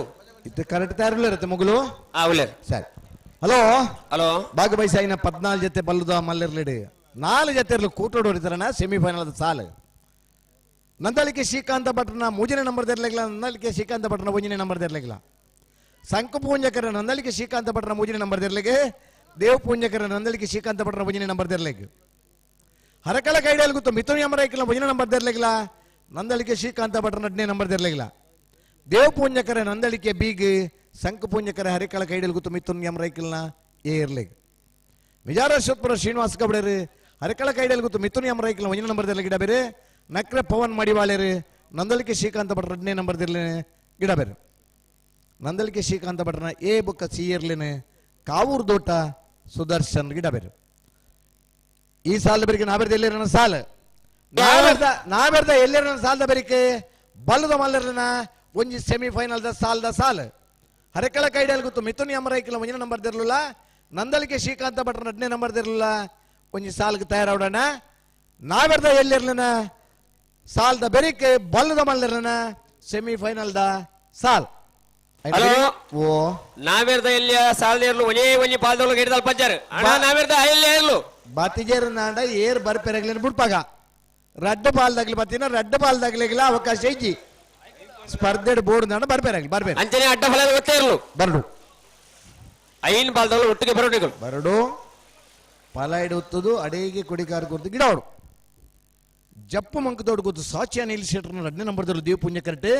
ಇದು ಕರೆಕ್ಟ್ ತಯಾರಿಲ್ಲ ಇರುತ್ತೆ ಮಗಳು. ಉಳ್ಳೇರು. ಸರಿ. ಹಲೋ ಹಲೋ ಬಾಗು ಬೈಸಾಯಿನ 14 ಜೊತೆ ಬಲ್ಲದ ಮಲ್ಲಿರ್ಲಿಡಿ 4 ಜೊತೆ ಇರಲು ಕೂಟೋಡು ಹೊಡಿತಾರಣ ಸೆಮಿಫೈನಲ್ ಸಾಲು. ನಂದಳಿಕೆ ಶ್ರೀಕಾಂತ ಭಟ್ರನ ಮೂಜನೇ ನಂಬರ್ ದೇರ್ಲಿಲ್ಲ, ನಂದಳಿಕೆ ಶ್ರೀಕಾಂತ ಭಟ್ರನ ಒಂಜನೇ ನಂಬರ್ ದೇರ್ಲಿಲ್ಲ, ಸಂಕು ಪೂಂಜಕರ ನಂದಳಿಕೆ ಶ್ರೀಕಾಂತ ಭಟ್ರನ ಮೂಜನೇ ನಂಬರ್ ದೇರ್ಲಿಗೆ, ದೇವ್ ಪೂಂಜಕರ ನಂದಳಿಕೆ ಶ್ರೀಕಾಂತ ಭಟ್ರನ ಒಂಜನೇ ನಂಬರ್ ದೇರ್ಲಿಗೆ, ಹರಕಳ ಕೈಡಲ್ ಗೊತ್ತು ಮಿಥುನ್ ಯಮರೈಕಲ ಒಂಜನೇ ನಂಬರ್ ದೇರ್ಲಿಲ್ಲ, ನಂದಳಿಕೆ ಶ್ರೀಕಾಂತ ಭಟ್ರನ ಎರಡನೇ ನಂಬರ್ ದೇರ್ಲಿಲ್ಲ, ದೇವ್ ಪೂಂಜಕರ ನಂದಳಿಕೆ ಬೀಗ್, ಸಂಕು ಪೂಂಜಕರ ಹರಿಕಳ ಕೈಡಲ್ ಗೊತ್ತು ಮಿಥುನ್ ಯಮರೈಕಲ್ನ ಎ ಇರ್ಲಿಗೆ, ವಿಜಾರೇಶ್ವರ ಶ್ರೀನಿವಾಸ ಗೌಡರು ಹರಕಳ ಕೈಡಲ್ ಗೊತ್ತು ಮಿಥುನ್ ಯಮರೈಕಲ್ನ ಒಂಜನೇ ನಂಬರ್ ದೇರ್ಲಿ ಗಿಡ ಬೇರೆ, ನಕ್ರೆ ಪವನ್ ಮಡಿವಾಳರು ನಂದಳಿಕೆ ಶ್ರೀಕಾಂತ ಭಟ್ರ ಎರಡನೇ ನಂಬರ್ ದೇರ್ಲಿ ಗಿಡ ಬೇರೆ, ನಂದಳಿಕೆ ಶ್ರೀಕಾಂತ ಭಟ್ರನ ಎ ಬುಕ್ಕ ಸಿ ಇರ್ಲಿನ ಕಾವೂರು ದೋಟ ಸುದರ್ಶನ್ ಗಿಡ ಬೇರೆ. ಈ ಸಾಲದ ಬೆರಿಕೆ ನಾವೆರ್ದ ಎಲ್ಲೇರನ ಸಾಲ, ನಾವೆರ್ದ ಎಲ್ಲೇರನ ಸಾಲದ ಬೆರಿಕೆ ಬಲ್ಲದ ಮಲ್ಲರ್ನ ಒಂಜಿ ಸೆಮಿಫೈನಲ್ the ಸಾಲದ ಸಾಲ. ಹರಕಳ ಕೈಡಲ್ ಗೊತ್ತು ಮಿಥುನ್ ಯಮರೈಕಲ ಒಂಜಿನ ನಂಬರ್ ದಿರಲಿಲ್ಲ, ನಂದಳಿಕೆ ಶ್ರೀಕಾಂತ ಭಟ್ರನ ಎರಡನೇ ನಂಬರ್ ದಿರಲಿಲ್ಲ, ಒಂಜಿ ಸಾಲ್ಗೆ ತಯಾರಾವಡೋಣ. ನಾವೆರ್ದ ಎಲ್ಲೇರ್ಲನ ಸಾಲದ ಬೆರಿಕೆ ಬಲ್ಲದ ಮಲ್ಲರ್ನ ಸೆಮಿಫೈನಲ್ the ಸಾಲ್. ಹಲೋ ಓ ನಾವೇರ್ದ ಎಲ್ಲಿಯ ಸಾಲದೇರ್ಲು ಒಂಜೇ ಒಂಜಿ ಪಾಲ್ದೊಳಗೆ ಹಿಡಿದಲ್ ಪಂಚಾರು ಅಣ್ಣ ನಾವೇರ್ದ ಎಲ್ಲಿ ಇರ್ಲು ಬಾತಿಜೇರು ನಾಂಡ ಏರ್ ಬರ್ಪೆರಗ್ಲಿನ ಬಿಡ್ಪಾಗ ರಡ್ಡ ಪಾಲ್ದಾಗ್ಲಿ ಬತ್ತಿನ ರಡ್ಡ ಪಾಲ್ದಾಗ್ಲಿಲ್ಲ ಅವಕಾಶ ಇಜ್ಜಿ ಸ್ಪರ್ಧೆ ಬೋರ್ಡ್ ನಾಂಡ ಬರ್ಪೆರಗ್ಲಿ ಬರ್ಬೇರೆ ಅಂಚನೆ ಅಡ್ಡ ಫಲ ಗೊತ್ತೇ ಇರ್ಲು ಬರಡು ಐನ್ ಪಾಲ್ದೊಳಗೆ ಒಟ್ಟಿಗೆ ಬರೋಡಿಗಳು ಬರಡು ಫಲ ಇಡುತ್ತದು ಅಡೇಗೆ ಕೊಡಿಕಾರ ಕೊಡ್ತು ಗಿಡ ಅವಡು ಜಪ್ಪು ಮಂಕದೋಡು ಗೊತ್ತು ಸಾಚಿಯ ನೀಲ್ ಶೆಟ್ರನ ಎರಡನೇ ನಂಬರ್ದಲ್ಲೂ ದೇವ್ ಪುಂಜ ಕರೆಕ್ಟ್,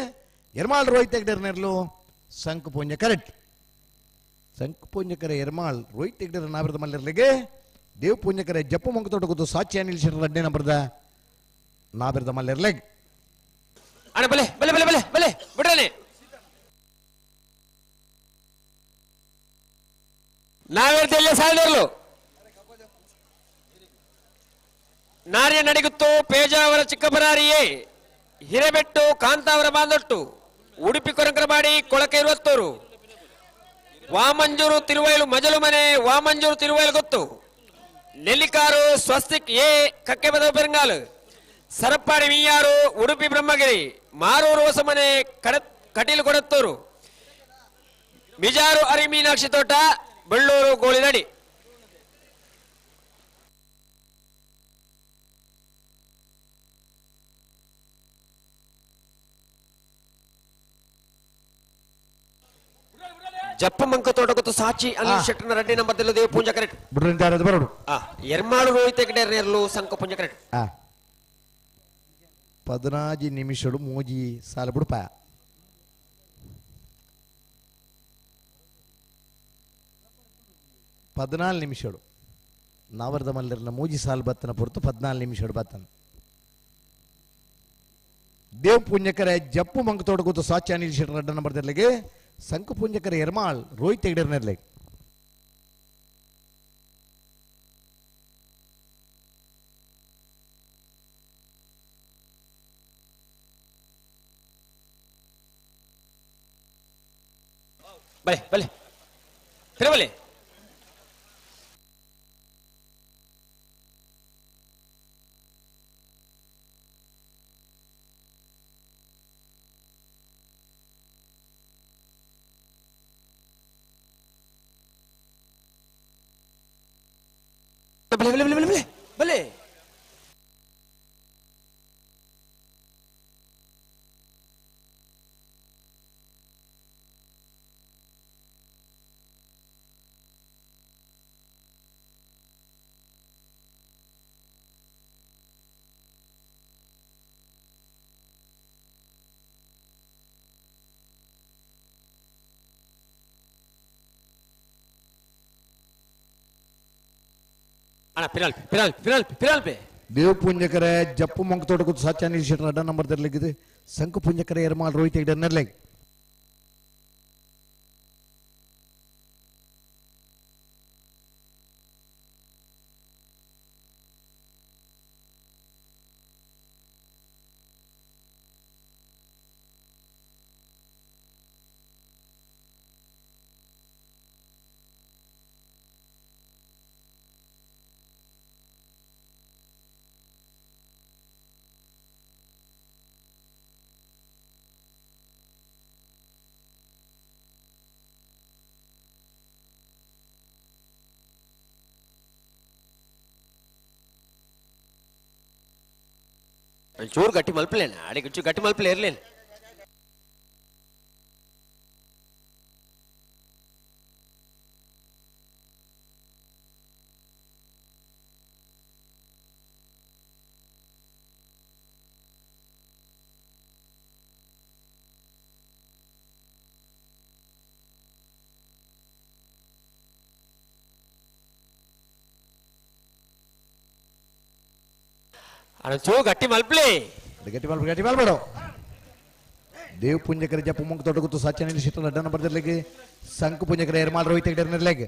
ಎರ್ಮಾಳ್ ರೋಹಿತ್ ಹೆಗ್ಡೇರ್ ನೇರ್ಲು ಸಂಕು ಪುಂಜ ಕರೆಕ್ಟ್, ಸಂಕು ಪುಂಜಕರ ಎರ್ಮಾಳ್ ರೋಹಿತ್ ಹೆಗ್ಡೇರ್ ನಾವಿರದ ಮಲ್ಲಿರ್ಲಿಗೆ, ದೇವ್ ಪುಂಜಕರ ಜಪ್ಪು ಮಂಕದೋಡು ಗೊತ್ತು ಸಾಚಿಯ ನೀಲ್ ಶೆಟ್ರ ಎರಡನೇ ನಂಬರ್ದ ನಾವಿರದ ಮಲ್ಲಿರ್ಲಿಗೆ. ಅಣ್ಣ ಬಲೆ ಬಲೆ ಬಲೆ ಬಲೆ ಬಲೆ ಬಿಡ್ರನೆ ನಾವೇರ್ದೆಲ್ಲ ಸಾಲದೇರ್ಲು. ನಾರ್ಯ ನಡಿಗುತ್ತು ಪೇಜಾವರ ಚಿಕ್ಕಬರಾರಿಯೇ, ಹಿರೇಬೆಟ್ಟು ಕಾಂತಾವರ ಬಾಂದೊಟ್ಟು, ಉಡುಪಿ ಕೊರಂಕರಬಾಡಿ ಕೊಳಕೆ ಇರುವತ್ತೂರು, ವಾಮಂಜೂರು ತಿರುವೈಲು ಮಜಲು ಮನೆ, ವಾಮಂಜೂರು ತಿರುವೈಲು ಗೊತ್ತು, ನೆಲ್ಲಿಕಾರು ಸ್ವಸ್ತಿಕ್ ಎ ಕಕ್ಕೆಬದ ಪೆರಂಗಾಲು, ಸರಪ್ಪಾಡಿ ಮೀಯಾರು ಉಡುಪಿ ಬ್ರಹ್ಮಗಿರಿ, ಮಾರೂರು ಹೊಸಮನೆ ಕಟೀಲು ಕೊಡತ್ತೂರು, ಮಿಜಾರು ಅರಿ ಮೀನಾಕ್ಷಿ ತೋಟ, ಬೆಳ್ಳೂರು ಗೋಳಿನಡಿ. ಜಪ್ಪ ಮಂಕ ತೋಟ ಗೊತ್ತು ಸಾಚಿ ಅನಿಲ್ ಶೆಟ್ಟರ್ನ ರೆಡ್ಡಿ ನಂಬರ್ ದೇವ ಪೂಂಜಾ ಕರೆಕ್ಟ್. ಬರಡು ಎರ್ಮಾಳು ರೋಹಿತ ಹೆಗ್ಡೇರ್ ನೇರ್ಲು ಸಂಕ ಪೂಂಜಾ ಕರೆಕ್ಟ್. 14 ನಿಮಿಷಡು ಮೂಜಿ ಸಾಲ ಬಿಡುಪ. 14 ನಿಮಿಷಡು ನಾವರ್ದ ಮಲ್ಲರ್ನ ಮೂಜಿ ಸಾಲು ಬತ್ತನ ಪೊರ್ತು 14 ನಿಮಿಷಡು ಬತ್ತನ. ದೇವ್ ಪುಣ್ಯಕರ ಜಪ್ಪು ಮಂಕ ತೋಟ ಗೊತ್ತು ಸಾಚಿ ಅನಿಲ್ ಶೆಟ್ಟರ್ ರೆಡ್ಡ ನಂಬರ್ ದೇರ್ಲಿಗೆ, ಸಂಕು ಪುಂಜಕರ ಎರ್ಮಾಳ್ ರೋಹಿತ್ ಹೆಗ್ಡೇರ್ ನೇರ್ಲಿಗೆ. ಬಲೆ ಬಲೆ ತಿರುಮಲೆ ಬಲೆ ಬಲೆ ಬಲೆ ಬಲೆ ಬಲೆ ಅಣ್ಣ ಪಿರಾಲ್ಪೆ ಪಿರಾಲ್ಪೆ ಪಿರಾಲ್ಪೆ ಪಿರಾಲ್ಪೆ ದೇವ್ ಪುಂಜಕರೆ ಜಪ್ಪು ಮಂಕತೋಟ ಕೂತು ಸತ್ಯ ಶೆಟ್ಟರ್ ಅಡ್ಡ ನಂಬರ್ ತೆರಲಿಕ್ಕಿದೆ ಸಂಕು ಪುಂಜಕರೆ ಎರ್ಮಾಲ್ ರೋಹಿತ್ ಹೆಗ್ಡೆ ನೆರ್ಲೆಗ್ ಚೂರು ಗಟ್ಟಿ ಮಲ್ಪಲೇನ ಅಡಿಗೆ ಚೂರು ಗಟ್ಟಿ ಮಲ್ಪಲೆ ಇರ್ಲೇನು ಅಣ್ಣ ಚೂರು ಗಟ್ಟಿ ಮಲ್ಪಲೆ ಗಟ್ಟಿ ಮಲ್ಪ ಗಟ್ಟಿ ಮಲ್ಬೇಡ ದೇವ್ ಪುಂಜಕರ ಜಪ್ಪು ಮಂಕ ತೋಟ ಕೂತು ಸತ್ಯ ಶೆಟ್ಟರ್ ಅಡ್ಡ ನಂಬರ್ ತೆರಲಿಕ್ಕೆ ಸಂಕು ಪುಂಜಕರ ಎರ್ಮಾಲ್ ರೋಹಿತ್ ಹೆಗ್ಡೆ ನೆರ್ಲೆಗ್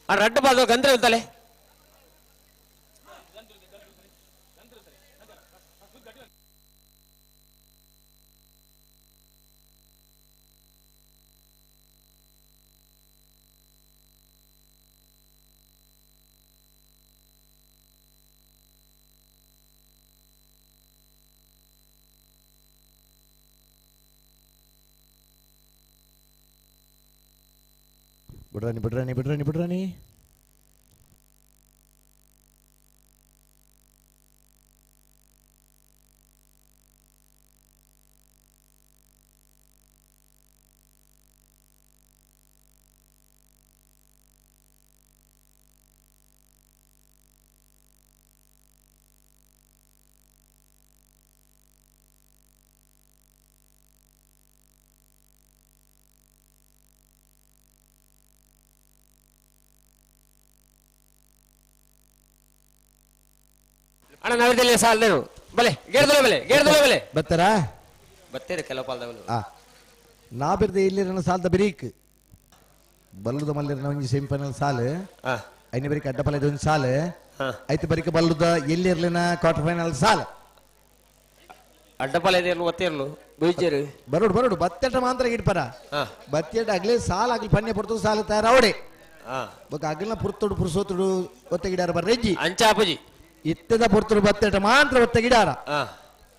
ಆ ರಡ್ಡು ಬಾದ ಗಂದ್ರೆ ಅಂತಲೇ ಬಿಡ್ರಾಣಿ ಬಿಡ್ರಾಣಿ ಬಿಡ್ರಾಣಿ ಬಿಡ್ರಾಣಿ ಅಣ್ಣ ನಾವಿದಲ್ಲಿ ಸಾಲದೇನು ಬಲೆ ಗೇರ್ದಲೆ ಬಲೆ ಗೇರ್ದಲೆ ಬಲೆ ಬರ್ತಾರಾ ಬತ್ತೀರಿ ಕೆಲವು ಪಾಲ್ದವನು ಆ ನಾ ಬಿರ್ದೆ ಇಲ್ಲಿ ಸಾಲದ ಬಿರೀಕ್ ಬಲ್ಲದ ಮಲ್ಲಿರ ಒಂಜಿ ಸೆಮಿಫೈನಲ್ ಸಾಲು ಐನ ಬರೀಕ್ ಅಡ್ಡಪಲ್ಲ ಒಂದು ಸಾಲು ಐತೆ ಬರೀಕ್ ಬಲ್ಲದ ಎಲ್ಲಿ ಇರ್ಲಿನ ಕ್ವಾರ್ಟರ್ ಫೈನಲ್ ಸಾಲು ಅಡ್ಡಪಲ್ಲ ಇದೆ ಒತ್ತಿರ್ಲು ಬೀಜರು ಬರೋಡು ಬರೋಡು ಬತ್ತೆಟ ಮಾತ್ರ ಇಡ್ಪರ ಬತ್ತೆಟ ಅಗ್ಲೇ ಸಾಲ ಆಗ್ಲಿ ಪನ್ನೆ ಪುರ್ತು ಸಾಲ ತಯಾರಾವಡೆ ಬೊಕ ಅಗಲ್ನ ಪುರ್ತುಡು ಪುರುಸೋತುಡು ಒತ್ತೆ ಗಿಡಾರ ಬರ್ರೆಜ್ಜಿ ಅಂಚಾಪುಜಿ ಇತ್ತದ ಪುರ್ತುಡು ಬತ್ತೆಟ ಮಾತ್ರ ಒತ್ತೆ ಗಿಡಾರ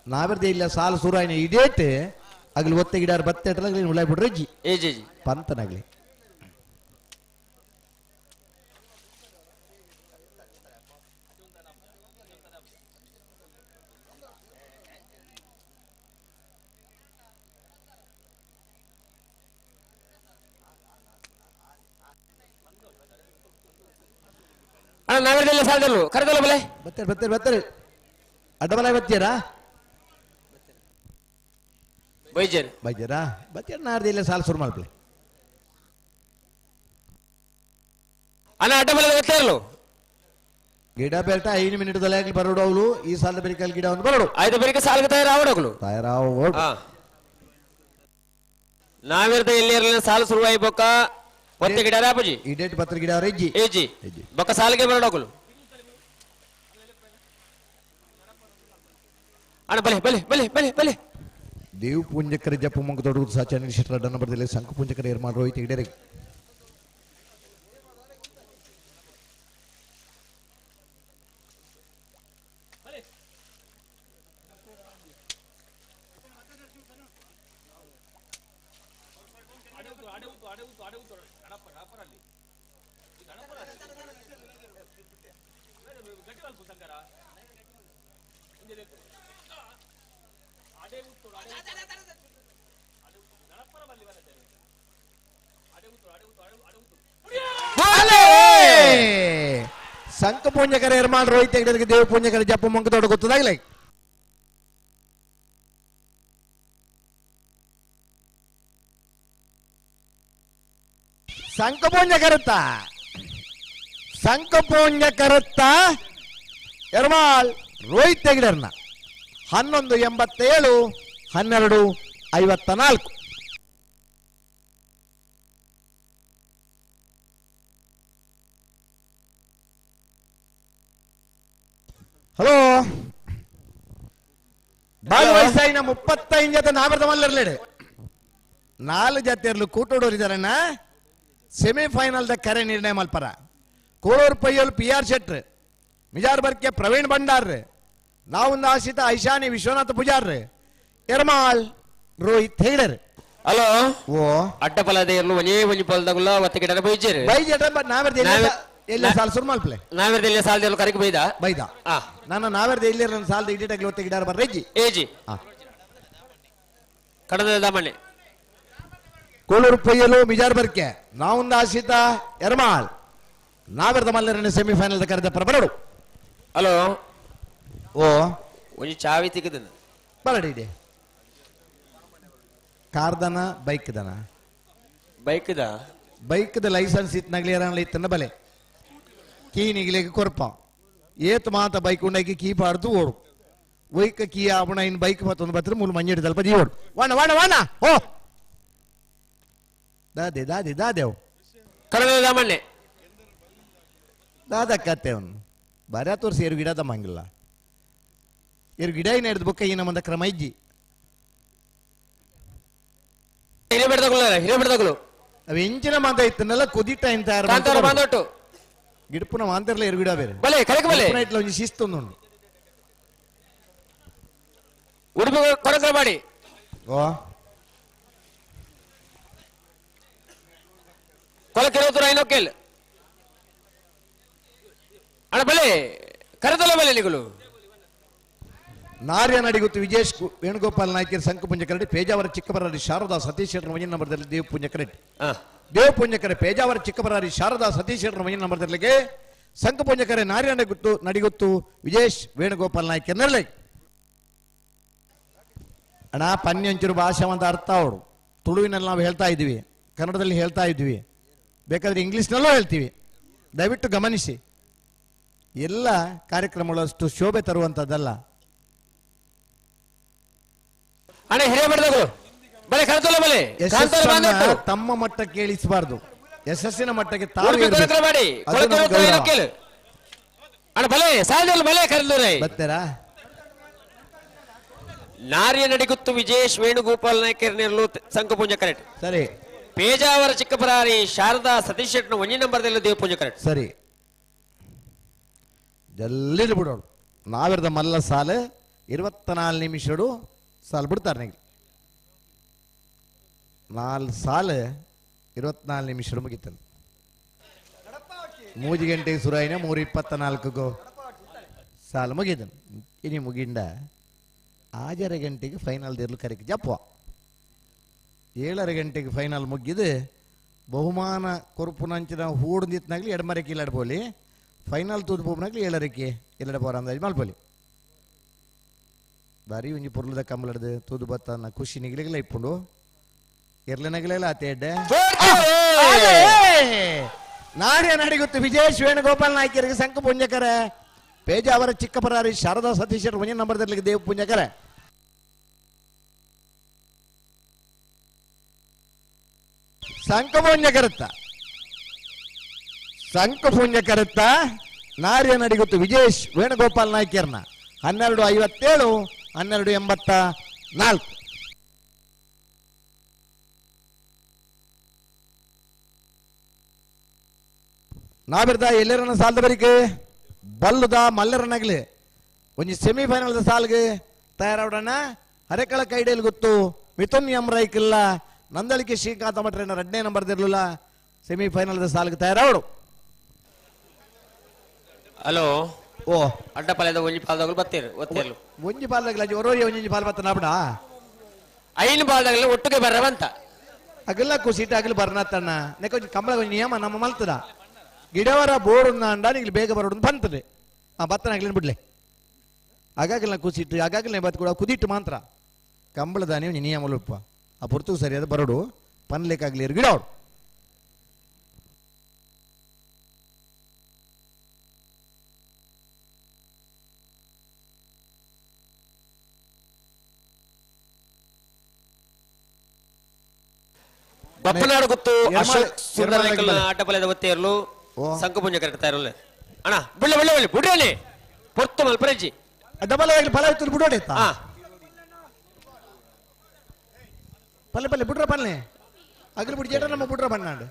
ನಾವಿರ್ದೆ ಇಲ್ಲ ಸಾಲ ಸುರಾಯಿನ ಇಡೇಟ್ ಅಗ್ಲಿ ಒತ್ತೆ ಗಿಡಾರ ಬತ್ತೆಟ ಅಗ್ಲಿ ಉಳಾಯ್ ಬಿಡ್ರೆಜ್ಜಿ ಏಜಿ ಪಂತನಾಗ್ಲಿ ಅಣ್ಣ ನಾವಿರ್ದೆಲ್ಲ ಸಾಲದಲ್ಲು ಕರೆದಲ್ಲ ಬಲೆ ಬತ್ತಾರೆ ಬತ್ತಾರೆ ಬತ್ತಾರೆ ಅಡ್ಡಬಲ ಬತ್ತೀರಾ ಬೈಜರ್ ಬೈಜರಾ ಬತ್ತೀರ ನಾರ್ದು ಇಲ್ಲ ಸಾಲ ಶುರು ಮಾಡ್ಲಿ ಅಣ್ಣ ಅಡ್ಡಬಲ ಗೊತ್ತಿರಲು ಗಿಡ ಬೆಲ್ಟ 5 ಮಿನಿಟ್ ದಲ್ಲಾಗ್ಲಿ ಬರೋಡು ಅವಳು ಈ ಸಾಲದ ಬೆರಿಕಲ್ ಗಿಡ ಒಂದು ಬರೋಡು ಐದು ಬೆರಿಕೆ ಸಾಲಕ್ಕೆ ತಯಾರಾವಡೋಗ್ಲು ತಯಾರಾವೋಡು ನಾವಿರ್ದ ಎಲ್ಲಿ ಇರಲಿಲ್ಲ ಸಾಲು ಶುರುವಾಯಿ ಬೊಕ್ಕ ಒತ್ತೆ ಗಿಡ ರಾಪುಜಿ ಇಡೇಟ್ ಪತ್ರ ಗಿಡ ರೆಜ್ಜಿ ಏಜಿ ಬೊಕ್ಕ ಸಾಲಿಗೆ ಬರೋಡೋಗ್ಲು ಅಣ್ಣ ಬಲೆ ಬಲೆ ಬಲೆ ಬಲೆ ಬಲೆ ದೇವ್ ಪೂಂಜಕರ ಜಪ್ಪು ಮಂಗ ತೊಡಗುದು ಸಾಚ ಅನಿಲ್ ಶೆಟ್ಟರ್ ಅಡ್ಡ ನಂಬರ್ದಲ್ಲಿ ಸಂಕು ಪೂಂಜಕರ ಏರ್ಮಾಲ್ ರೋಹಿತ್ ಹೆಗ್ಡೆರೆ. ಸಂಕ ಪೂಂಜಕರ ಏರ್ಮಾಲ್ ರೋಹಿತ್ ಹೆಗ್ಡೆಗೆ ದೇವ್ ಪೂಂಜಕರ ಜಪ್ಪು ಮಂಗ ತೊಡಗುತ್ತದಾಗಲೇ ಸಂಕ ಪೂಂಜಕರತ್ತ ಸಂಕ ಪೂಂಜಕರತ್ತ ಎರ್ಮಾಲ್ ರೋಹಿತ್ ಹೆಗ್ಡೆರ್ನ 11:87 12:54. ಹಲೋ ಭಾಗವಹಿಸಾಯಿನ 35 ಜೊತೆ ನಾವರ್ದ ಮಲ್ಲರ್ಲೇಡು 4 ಜೊತೆಯರ್ಲು ಕೂಟೋಡೋರಿದಾರಣ್ಣ ಸೆಮಿಫೈನಲ್ the ಕರೆ ನಿರ್ಣಯ ಮಲ್ಪರ ಕೋಳೂರು ಪಯ್ಯೋಲ್ ಪಿ ಆರ್ ಶೆಟ್ರ್ ಮಿಜಾರ್ ಬರ್ಕೆ ಪ್ರವೀಣ್ ಭಂಡಾರ್ ನಾವುಂದ ಆಶಿತ ಐಶಾನಿ ವಿಶ್ವನಾಥ ಪೂಜಾರ್ ಎರ್ಮಾಲ್ ರೋಹಿತ್ ಹೆಗ್ಡೆರ್. ಹಲೋ ಓ ಅಡ್ಡಪಲದ ಎರ್ಲು ಒಂಜೇ ಒಂಜಿ ಪೊಲದಗುಲ ಒತ್ತಿಗೆ ಬೈಜೇರು ಬೈಜೇರ ನಾವರ್ದ ಎಲ್ಲ ಸಾಲ್ ಸುರು ಮಲ್ಪಲೆ ನಾವರ್ದ ಎಲ್ಲ ಸಾಲದ ಕರೆಗೆ ಬೈದ ಬೈದ ನಾನು ನಾವರ್ದ ಇಲ್ಲಿ ನನ್ನ ಸಾಲದ ಇಡೀಟಾಗ್ಲಿ ಒತ್ತೆ ಗಿಡಾರ ಬರ್ರೆಜ್ಜಿ ಏಜಿ ಕಡದ ದಾಮಣ್ಣೆ ಕೋಳೂರು ಪೊಯ್ಯಲು ಮಿಜಾರ್ ಬರ್ಕೆ ನಾವುಂದ ಆಶಿತ ಎರ್ಮಾಲ್ ನಾವರ್ದ ಮಲ್ಲರನ್ನ ಸೆಮಿಫೈನಲ್ ಕರೆದ ಪ್ರಬರಡು. ಹಲೋ ಓ ಒಂಜಿ ಚಾವಿ ತಿಕ್ಕದ ಬರಡಿ ಇದೆ ಕಾರ್ದನ ಬೈಕ್ದನ ಬೈಕ್ದ ಬೈಕ್ದ ಲೈಸೆನ್ಸ್ ಇತ್ತನಾಗ್ಲಿ ಯಾರನ್ನ ಇತ್ತನ್ನ ಬಲೆ ಕೀ ನಿಗಿಲಿಗೆ ಕೊರ್ಪ ಏತ್ ಮಾತ ಬೈಕ್ ಉಂಡಾಕಿ ಕೀ ಪಾಡ್ದು ಓಡು ಒಯ್ಕ ಕೀ ಆಪಣ ಇನ್ ಬೈಕ್ ಮತ್ತೊಂದು ಬತ್ರ ಮೂಲು ಮಂಜೇಡಿ ತಲ್ಪ ಜೀ ಓಡು ವಾಣ ವಾಣ ವಾಣ ಓ ದಾದೆ ದಾದೆ ದಾದೆವು ಕಡದ ದಾಮಣ್ಣೆ ದಾದ ಕತ್ತೆ ಅವನು ಬಾರ್ಯಾ ತೋರಿಸಿ ಏರು ಗಿಡ ತಮ್ಮಂಗಿಲ್ಲ ಏರು ಗಿಡ ಏನ ಹಿಡಿದು ಬೊಕ್ಕ ಈ ನಮ್ಮಂದ ಕ್ರಮ ಇಜ್ಜಿ ಹಿರೇಬೆಡದಗುಲ ಅವು ಎಂಚಿನ ಮಾತ ಇತ್ತನ್ನೆಲ್ಲ ಕುದಿ ಟೈಮ್ ತಯಾರು ಬಾಂದೊಟ್ಟು ಗಿಡಪುನ ಮಾಂತಿರ್ಲ ಏರು ಗಿಡ ಬೇರೆ ಬಲೆ ಕರೆಕ್ ಬಲೆ ಇಟ್ಲ ಒಂಜಿ ಶಿಸ್ತು ಉಂಡು ಉಡುಪಿ ಕೊರಕರ ಮಾಡಿ ಓ ಕೊಲಕೆರೋತುರ ಐನೋಕೆಲ್ ಅಣ್ಣ ಬಲೆ ಕರೆದಲ್ಲ ಬಲೆ ನಿಗಳು ನಾರ್ಯ ನಡಿಗುತ್ತು ವಿಜೇಶ್ ವೇಣುಗೋಪಾಲ್ ನಾಯ್ಕರ್ ಸಂಕು ಪುಂಜಕರೆಡ್ಡಿ ಪೇಜಾವರ ಚಿಕ್ಕಬರಾರಿ ಶಾರದಾ ಸತೀಶ್ ಶೆಟ್ಟರ್ ಮಂಜಿನ ನಂಬರ್ದಲ್ಲಿ ದೇವ್ ಪುಂಜಕರೆಡ್ಡಿ ದೇವ್ ಪುಂಜಕರೆ ಪೇಜಾವರ ಚಿಕ್ಕಬರಾರಿ ಶಾರದಾ ಸತೀಶ್ ಶೆಟ್ಟರ್ ಮಂಜಿನ ನಂಬರ್ದಲ್ಲಿಗೆ ಸಂಕು ಪುಂಜಕರೆ ನಾರ್ಯ ನಡಿಗುತ್ತು ನಡಿಗುತ್ತು ವಿಜೇಶ್ ವೇಣುಗೋಪಾಲ್ ನಾಯ್ಕರ್ ನೆರಳೆ. ಅಣ್ಣ ಪನ್ಯಂಚೂರು ಭಾಷೆ ಅಂತ ಅರ್ಥ ಅವರು ತುಳುವಿನಲ್ಲಿ ನಾವು ಹೇಳ್ತಾ ಇದ್ದೀವಿ, ಕನ್ನಡದಲ್ಲಿ ಹೇಳ್ತಾ ಇದ್ವಿ, ಬೇಕಾದ್ರೆ ಇಂಗ್ಲೀಷ್ನಲ್ಲೂ ಹೇಳ್ತೀವಿ. ದಯವಿಟ್ಟು ಗಮನಿಸಿ, ಎಲ್ಲ ಕಾರ್ಯಕ್ರಮಗಳು ಅಷ್ಟು ಶೋಭೆ ತರುವಂಥದ್ದಲ್ಲ. ತಮ್ಮ ಮಟ್ಟಕ್ಕೆ ಇಳಿಸಬಾರದು, ಯಶಸ್ಸಿನ ಮಟ್ಟಕ್ಕೆ ತಾವು ಬರ್ತಾರಾ? ನಾರ್ಯ ನಡಿಗುತ್ತು ವಿಜೇಶ್ ವೇಣುಗೋಪಾಲ್ ನಾಯ್ಕರ್ ನೆರಳು ಸಂಕಪುಂಜ ಕರೆಕ್ಟ್. ಸರಿ. ಪೇಜಾವರ ಚಿಕ್ಕಪರಾರಿ ಶಾರದಾ ಸತೀಶ್ ಶೆಟ್ನ ಒಂದೇ ನಂಬರ್ದಲ್ಲಿ ದೇವಪೂಜೆ ಕರೆಕ್ಟ್. ಸರಿ, ಜಲ್ದಿ ಬಿಡೋಳು. ನಾವಿರದ ಮಲ್ಲ ಸಾಲು 24 ನಿಮಿಷಡು ಸಾಲು ಬಿಡ್ತಾರೆ ನಂಗೆ. 4 ಸಾಲು 24 ನಿಮಿಷಡು ಮುಗೀತಂತ. 3 ಗಂಟೆಗೆ ಸುರಾಯಿನ 3:24 ಸಾಲು ಮುಗೀತನು. ಇನಿ ಮುಗಿಂಡ 6:30 ಗಂಟೆಗೆ ಫೈನಲ್ ದೇರ್ಲು ಕರೆಕ್ ಜಪ್ಪ. 7:30 ಗಂಟೆಗೆ ಫೈನಲ್ ಮುಗಿದು ಬಹುಮಾನ ಕೊರುಪುನಂಚಿನ ಹೂಡ್ದಿತ್ನಾಗ್ಲಿ ಎಡಮರಕ್ಕೆ ಇಲ್ಲಡ್ಬೋಲಿ, ಫೈನಲ್ ತೂದು ಪೋಪನಾಗ್ಲಿ 7:30 ಇಲ್ಲಡ ಪೋರ ಅಂದಾಜು ಮಲ್ಪೋಲಿ. ಬಾರಿ ಒಂಜಿ ಪೊರ್ಲುದ ಕಂಬಲಡ್ದು ತೂದು ಬತ್ತನ್ನ ಖುಷಿ ನಿಗಿಲಿಗೆಲ್ಲ ಇಪ್ಪುಂಡು ಎರ್ಲೆನಗಲೆಲ್ಲ ಆತೆ ಎಡ್ಡೆ ನಾನೇ ನಡಿಗುತ್ತು ವಿಜೇಶ್ ವೇಣುಗೋಪಾಲ್ ನಾಯ್ಕರಿಗೆ ಸಂಕ ಪುಂಜಕರೆ ಪೇಜಾವರ ಚಿಕ್ಕಪರಾರಿ ಶಾರದಾ ಸತೀಶ್ ಒಂಜಿ ನಂಬರ್ದಲ್ಲಿ ದೇವ ಪುಂಜಕರೆ. ಸಂಕಪುಂಜಕರತ್ತ ಸಂಕಪುಂಜಕರತ್ತ ನಾರ್ಯ ನಡಿಗುತ್ತು ವಿಜೇಶ್ ವೇಣುಗೋಪಾಲ್ ನಾಯ್ಕರ್ನ 12:57 12.84. ನಾಬಿರ್ದ ಎಲ್ಲರನ್ನ ಸಾಲದ ಬರಿಕೆ ಬಲ್ಲುದ ಮಲ್ಲರನ್ನಾಗಲಿ ಒಂಜಿ ಸೆಮಿಫೈನಲ್ ಸಾಲ್ಗೆ ತಯಾರಾವಡಣ. ಹರೆಕಳ ಕೈಡೇಲಿ ಗೊತ್ತು ಮಿಥುನ್ ಎಂ ರೈಕಿಲ್ಲ ನಂದಳಿಕೆ ಶ್ರೀಕಾಂತ ಮಟ್ರನ್ನ 2ನೇ ನಂಬರ್ ಇರಲಿಲ್ಲ ಸೆಮಿಫೈನಲ್ ಸಾಲ್ಗೆ ತಯಾರಾವಡು. ಹಲೋ ಓ ಅಡ್ಡಪಾಲದ ಒಂಜಿ ಪಾಲ್ದಾಗಲು ಬತ್ತೀರು ಒತ್ತೇರ್ಲು ಒಂಜಿ ಪಾಲ್ದಾಗಲ ಒರೋರಿ ಒಂಜಿ ಪಾಲ್ ಬತ್ತ ನಾಬಡ ಐನು ಪಾಲ್ದಾಗಲ ಒಟ್ಟಿಗೆ ಬರ್ರವಂತ ಅಗಲ ಕುಸಿಟ ಅಗಲ ಬರ್ನಾತಣ್ಣ ನೆಕೊಂಜಿ ಕಂಬಳ ಒಂಜಿ ನಿಯಮ ನಮ್ಮ ಮಲ್ತದ ಗಿಡವರ ಬೋರುಂದ ಇಲ್ಲಿ ಬೇಗ ಬರೋಡು ಬಂತದೆ ಆ ಬತ್ತನ ಆಗ್ಲಿನ ಬಿಡ್ಲೆ ಆಗಾಗಲ ಕುಸಿಟ್ಟು ಆಗಾಗಲೇ ಬತ್ ಕೂಡ ಕುದಿಟ್ಟು ಮಾತ್ರ ಕಂಬಳದಾನೆ ಒಂಜಿ ನಿಯಮ ಉಪ್ಪ ಆ ಪುರ್ತು ಸರಿಯಾದ ಬರೋಡು ಪನ್ಲೇಕಾಗ್ಲಿ ಗಿಡ ಅವರು. ಬಪ್ಪನಾಡು ಗೊತ್ತು ಅಶೋಕ್ ಸುಂದರ ಆಟಪಲದ ಒತ್ತೇರ್ಲು ಸಂಕಪುಂಜ ಕರೆಕ್ಟ್ ತಯಾರಲ್ಲ ಅಣ್ಣ ಬುಳ್ಳೆ ಬುಳ್ಳೆ ಬುಳ್ಳೆ ಬುಡಲಿ ಪೊರ್ತು ಮಲ್ಪರೆಜ್ಜಿ ಡಬಲ್ ಆಗಲಿ ಫಲ ಇತ್ತು ಬುಡೋಡೆ ಪಲ್ಲೆ ಪಲ್ಲೆ ಬುಡ್ರ ಪಲ್ಲೆ ಅಗಲು ಬಿಡಿ ಜೇಡ ನಮ್ಮ ಬುಡ್ರ ಬಣ್ಣಾಂಡು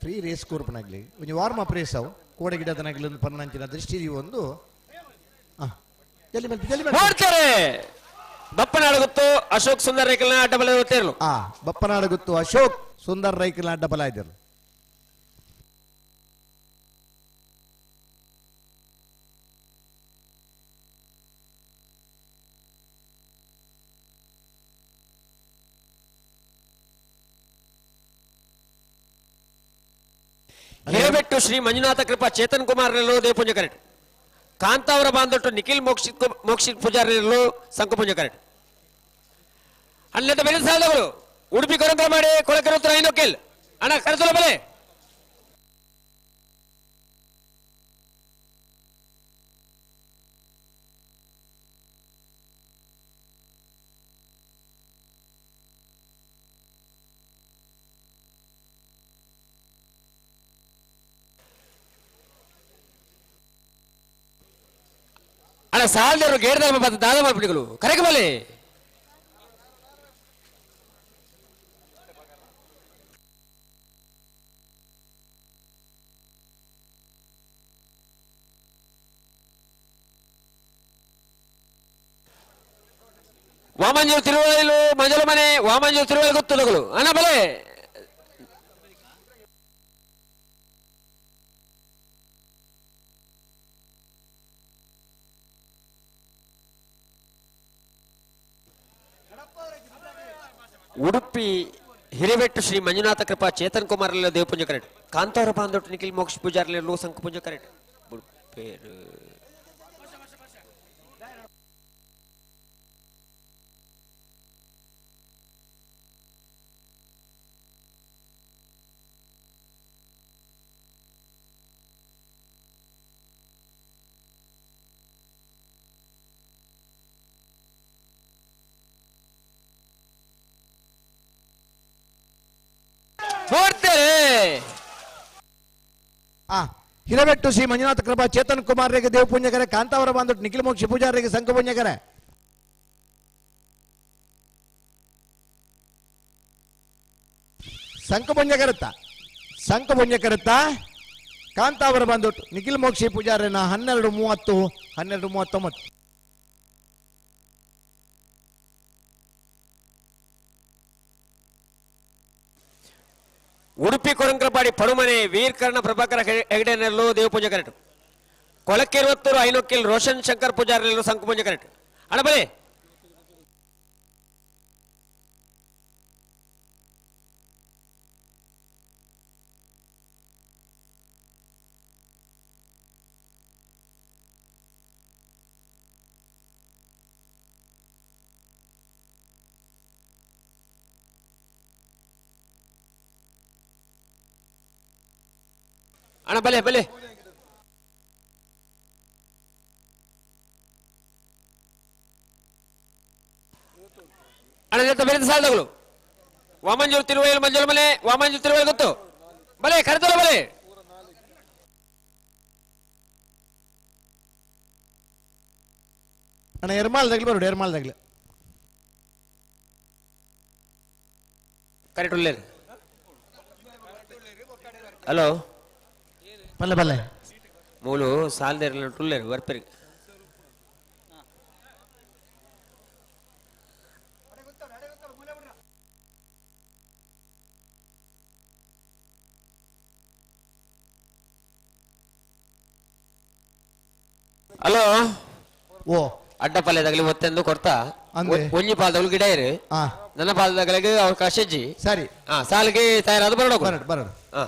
ಫ್ರೀ ರೇಸ್ ಕೂರ್ಪನಾಗ್ಲಿ ಒಂಜಿ ವಾರ್ಮ್ ಅಪ್ ರೇಸ್ ಅವು ಕೋಡೆ ಗಿಡದನಾಗ್ಲಿ ಒಂದು ಪನ್ನಂಚಿನ ದೃಷ್ಟಿ ಒಂದು ಜಲ್ಲಿ ಮೇಲೆ ಜಲ್ಲಿ ಮೇಲೆ ನೋಡ್ತಾರೆ. ಬಪ್ಪನಾಡು ಗೊತ್ತು ಅಶೋಕ್ ಸುಂದರ್ ರೈಕಲ್ನ ಡಬಲ್ ಒತ್ತೇರ್ಲು. ಬಪ್ಪನಾಡು ಗೊತ್ತು ಅಶೋಕ್ ಸುಂದರ್ ರೈಕಲ್ನ ಡಬಲ್ ಆಯ್ದರು. ಹಿರೇಬೆಟ್ಟು ಶ್ರೀ ಮಂಜುನಾಥ ಕೃಪಾ ಚೇತನ್ ಕುಮಾರ್ ನೆಲ್ಲು ದೇವಪುಂಜ ಕರೆಟ್. ಕಾಂತಾವರ ಬಾಂಧೊಟ್ಟು ನಿಖಿಲ್ ಮೋಕ್ಷಿತ್ ಮೋಕ್ಷಿತ್ ಪೂಜಾರಿ ನೆಲ್ಲು ಸಂಕಪುಂಜ ಕರೆಟ್. ಅಲ್ಲದ ಬೆಲೆ ಸಾಲದವರು ಉಡುಪಿ ಕೊರಂಕರ ಮಾಡಿ ಕೊಳಕರ ಐನೋಕೆಲ್ ಅಣ್ಣ ಕರೆತಲ ಬೆಲೆ ಅಣ್ಣ ಸಾಲದವರು ಗೇಡ್ದ ಮತ್ತೆ ದಾದ ಮಾಡ್ಬಿಡಿಗಳು ಕರೆಗೆ ಬಲೆ. ವಾಮಂಜೂರು ತಿರುವೈಲು ಮಂಜಲ ಮನೆ ವಾಮಂಜೂರು ತಿರುವೈಲು ಗೊತ್ತುಗಳು ಅಣ್ಣ ಬಲೆ. ಉಡುಪಿ ಹಿರೇಬೆಟ್ಟು ಶ್ರೀ ಮಂಜುನಾಥ ಕೃಪಾ ಚೇತನ್ ಕುಮಾರ್ ದೇವಪುಂಜ ಕರೆಟ್. ಕಾಂತಾರ ಬಾಂಧೊಟ್ಟು ನಿಖಿಲ್ ಮೋಕ್ಷ ಪೂಜಾರ್ಲಿ ಲೋ ಸಂಕಪುಂಜ ಕರೆಟ್. ಪೇರು ಹಿರೇಬೆಟ್ಟು ಶ್ರೀ ಮಂಜುನಾಥ ಕೃಪಾ ಚೇತನ್ ಕುಮಾರ್ ರೇಗೆ ದೇವಪುಂಜಕರೆ, ಕಾಂತಾವರ ಬಾಂಧೊಟ್ಟು ನಿಖಿಲ್ ಮೋಕ್ಷ ಪೂಜಾರಿಗೆ ಸಂಕಪುಂಜಕರೆ. ಸಂಕಪುಂಜಕರತ್ತ ಸಂಕಪುಂಜಕರತ್ತ ಕಾಂತಾವರ ಬಾಂಧೊಟ್ಟು ನಿಖಿಲ್ ಮೋಕ್ಷಿ ಪೂಜಾರಿನ 12:30 12:39. ಉಡುಪಿ ಕೊರಂಕರಪಾಡಿ ಪಡುಮನೆ ವೀರ್ಕರ್ಣ ಪ್ರಭಾಕರ ಹೆಗಡೆ ನೆಲ್ಲು ದೇವಪೂಜೆ ಕರೆಕ್ಟ್. ಕೊಳಕೆರುವತ್ತೂರು ಐನೋಕಿಲ್ ರೋಷನ್ ಶಂಕರ್ ಪೂಜಾರಿ ನೆಲ್ಲು ಸಂಕಪೂಜೆ ಕರೆಕ್ಟ್. ಅಣ್ಣ ಬಲೆ ಅಣ್ಣ ಬಲೆ ಬಲೆ. ಅಣ್ಣ ಜೊತೆ ಬೇರೆ ಸಾಲದಗಳು ವಾಮಂಜೂರು ತಿರುವೈಲು ಮಂಜೂರು ಮನೆ ವಾಮಂಜೂರು ತಿರುವೈಲು ಗೊತ್ತು ಬಲೆ ಕರೆತಲ್ಲ ಬಲೆ. ಅಣ್ಣ ಎರ್ಮಾಲ್ ದಗ್ಲು ಬರೋಡು ಎರ್ಮಾಲ್ ದಗ್ಲು ಕರೆಕ್ಟ್ ಉಳ್ಳೇರು ಹಲೋ ಪಲ್ಲೆ ಪಲ್ಲೆ ಮೂಲು ಸಾಲ್ದೇರ್ಲ ಟುಲ್ಲೇರು ವರ್ಪೆರ್ ಹಲೋ ಓ ಅಡ್ಡ ಪಲ್ಯದಾಗಲಿ ಒತ್ತೆಂದು ಕೊಡ್ತಾ ಅಂದೆ. ಒಂಜಿ ಪಾಲ್ದಗಳು ಗಿಡ ಇರು ನನ್ನ ಪಾಲ್ದಾಗಲಿಗೆ ಅವಕಾಶ ಇಜ್ಜಿ ಸರಿ ಹಾ ಸಾಲಿಗೆ ತಯಾರಾದ ಬರೋಣ ಬರಡು ಬರಡು ಹಾ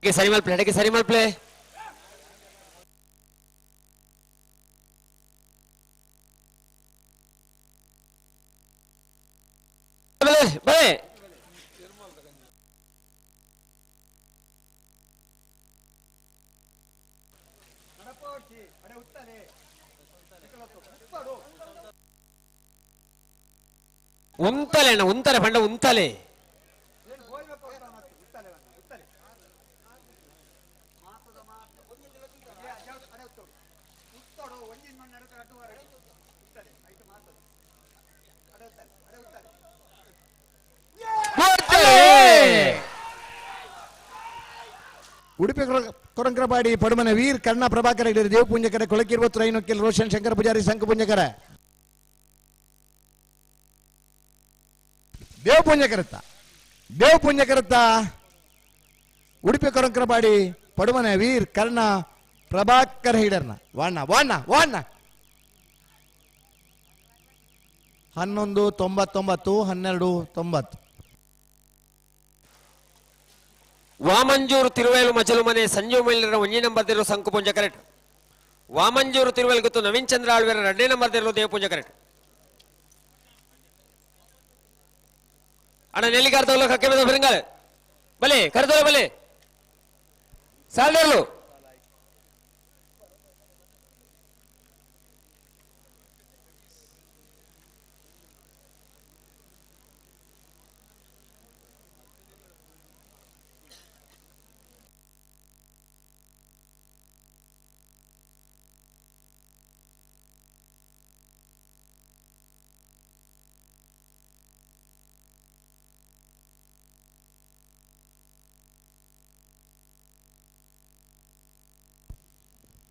ಸರಿ ಮಲ್ಪ್ಲೆ ಅಡಕ್ಕೆ ಸರಿ ಮಲ್ಪ್ಲೆ ಬಲೆ ಬಲೆ ಉಂತಲೆ ಅಣ್ಣ ಉಂತಲೆ ಪಂಡ ಉಂತಲೆ ಉಡುಪಿ ಕೊರಂಕ್ರಪಾಡಿ ಪಡುಮನೆ ವೀರ್ ಕರ್ಣ ಪ್ರಭಾಕರ ಹೆಗ್ಡೆ ದೇವಪುಂಜಕರ ಕೊಳಕಿರ್ವತ್ತು ರೈನೊಕ್ಕಿಲ್ ರೋಷನ್ ಶಂಕರ ಪೂಜಾರಿ ಶಂಕುಪುಂಜಕರ ದೇವಪುಂಜಕರತ್ತ ದೇವಪುಂಜಕರತ್ತ ಉಡುಪಿ ಕೊರಂಕ್ರಪಾಡಿ ಪಡುಮನೆ ವೀರ್ ಕರ್ಣ ಪ್ರಭಾಕರ ಹೆಗ್ಡೆರ್ನ ವಾಣ್ಣ ವಾಣ್ಣ ವಾಣ್ಣ 11 99 12 90. ವಾಮಂಜೂರು ತಿರುವೇಲು ಮಜಲು ಮನೆ ಸಂಜೀವ್ ಮೈಲರ ಒಂಜಿ ನಂಬರ್ ದಿರು ಸಂಕುಪುಂಜ ಕರೆಕ್ಟ್. ವಾಮಂಜೂರು ತಿರುವೇಲು ಗೊತ್ತು ನವೀನ್ ಚಂದ್ರ ಆಳ್ವೇರ ಎರಡನೇ ನಂಬರ್ ದಿರು ದೇವಪುಂಜ ಕರೆಕ್ಟ್. ಅಣ್ಣ ನೆಲ್ಲಿ ಕರ್ತವಲ್ಲ ಕಕ್ಕೆ ಬೆದ ಬರಿಂಗಾಲ ಬಲೆ ಕರ್ತವಲ್ಲ ಬಲೆ ಸಾಲ್ದೇರ್ಲು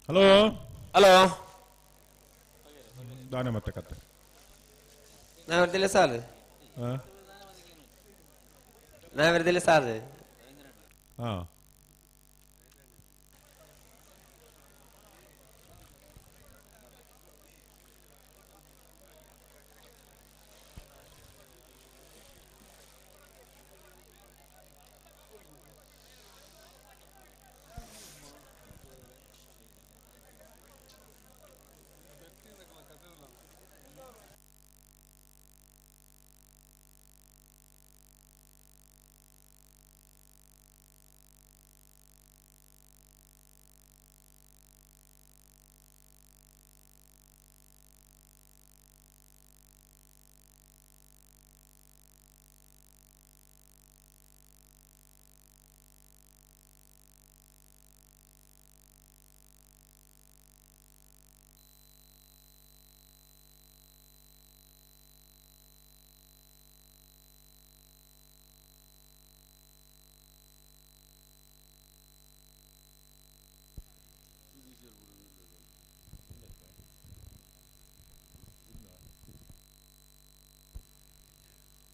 ಹಲೋ ಹಲೋ ದಾನೆ ಮತ್ತೆ ಕತೆ ನಾವಿರ್ದಿಲ್ಲ ಸಾಲು ನಾವಿರ್ದಿಲ್ಲ ಸಾಲು ಹಾ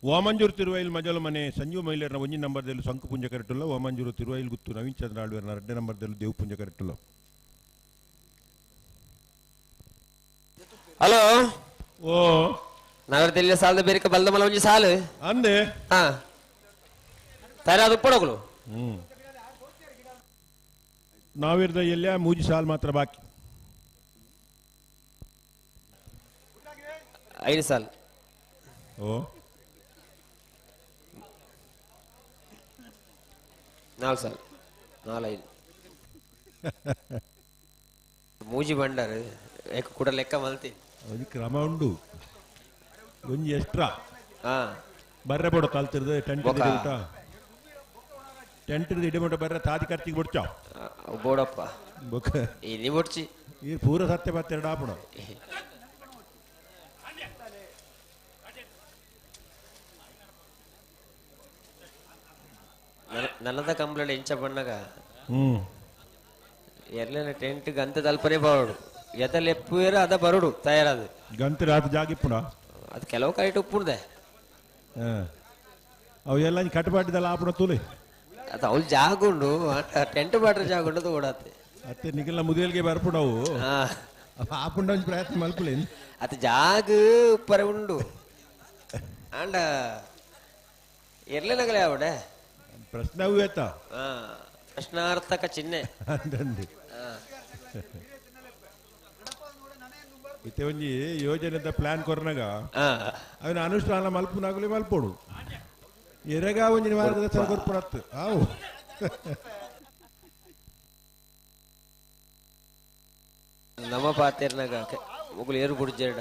ವಾಮಂಜೂರು ತಿರುವೈಲ್ ಮಜಲು ಮನೆ ಸಂಜೀವ್ ಮೈಲೇರ್ನ ಒಂಜಿ ನಂಬರ್ದಲ್ಲಿ ಸಂಕುಪುಂಜ ಕರೆಟುಲ್ಲ. ವಾಮಂಜೂರು ತಿರುವೈಲ್ ಗುತ್ತು ನವೀನ್ ಚಂದ್ರ ಆಳ್ವೇರ್ನ 2 ನಂಬರ್ದಲ್ಲಿ ದೇವಪುಂಜ ಕರೆಟುಲ್ಲ. ಹಲೋ ಓ ನಾವರ್ದಲ್ಲಿ ಸಾಲದ ಬೇರೆ ಬಲ್ದ ಮಲ ಒಂಜಿ ಸಾಲು ಅಂದೆ ಹಾ ತಯಾರಾದ ಉಪ್ಪಡೋಗ್ಲು. ನಾವಿರ್ದ ಎಲ್ಲ ಮೂಜಿ ಸಾಲ್ ಮಾತ್ರ ಬಾಕಿ. 5 ಸಾಲ್ ಓ 4 ಸಾಲ್ 4 5 ಮೂಜಿ ಬಂಡಾರ ಏಕ ಕೂಡ ಲೆಕ್ಕ ಮಲ್ತಿ ಒಂಜಿ ಕ್ರಮ ಉಂಡು ಒಂಜಿ ಎಕ್ಸ್ಟ್ರಾ ಬರ್ರೆ ಬೋಡ ಕಲ್ತಿರ್ದು ಟೆಂಟ್ ಊಟ ಟೆಂಟ್ ಇಡಮಟ ಬರ್ರೆ ತಾದಿ ಖರ್ಚಿಗೆ ಬಿಡ್ಚ ಬೋಡಪ್ಪ ಇಲ್ಲಿ ಬೊಡ್ಚಿ ಈ ಪೂರ ಸತ್ಯ ಪತ್ತೆರಡು ಆಪಣ. ನನ್ನದ ಕಂಪ್ಲೇಂಟ್ ಎಂಚ ಬಣ್ಣಗ ಎರ್ಲೆನ ಟೆಂಟ್ ಗಂತ ತಲ್ಪನೆ ಬರೋಡು ಎದಲ್ ಎಪ್ಪುವೇರ ಅದ ಬರೋಡು ತಯಾರಾದ ಗಂತ ರಾತ್ ಜಾಗಿಪ್ಪುಣ ಅದು ಕೆಲವು ಕರೆಕ್ಟ್ ಉಪ್ಪುಡ್ದೆ ಅವು ಎಲ್ಲ ಕಟ್ಟಪಾಟಿದಲ್ಲ ಆಪಣ ತೂಲೆ ಅದು ಅವ್ಳು ಜಾಗುಂಡು ಟೆಂಟ್ ಬಾಟ್ರ ಜಾಗುಂಡು ಅದು ಓಡಾತೆ ಅತ್ತೆ ನಿಗಲ್ಲ ಮುದಿಯಲ್ಗೆ ಬರ್ಪುಡವು ಆಪುಂಡ ಒಂಜಿ ಪ್ರಯತ್ನ ಮಲ್ಪುಲೆ ಅದು ಜಾಗ ಉಪ್ಪರೆ ಉಂಡು ಆಂಡ ಎರ್ಲೆನಗಲೇ ಅವಡೆ ಪ್ರಶ್ನೆ ಅವು ಆಯ್ತಾ ಪ್ರಶ್ನಾರ್ಥಕ ಚಿಹ್ನೆ ಅಂದಂದು ಇತ್ತೆ ಒಂಜಿ ಯೋಜನೆದ ಪ್ಲಾನ್ ಕೊರ್ನಾಗ ಅವನ ಅನುಷ್ಠಾನ ಮಲ್ಪುನಾಗಲಿ ಮಲ್ಪೋಡು ಎರೆಗ ಒಂಜಿ ಮಾರ್ಗದರ್ಶನ ಕೊರ್ಪುಡತ್ತು ಆವು ನಮ್ಮ ಪಾತೇರ್ನಾಗ ಮುಗುಲು ಏರು ಬುಡ್ಜೇಡ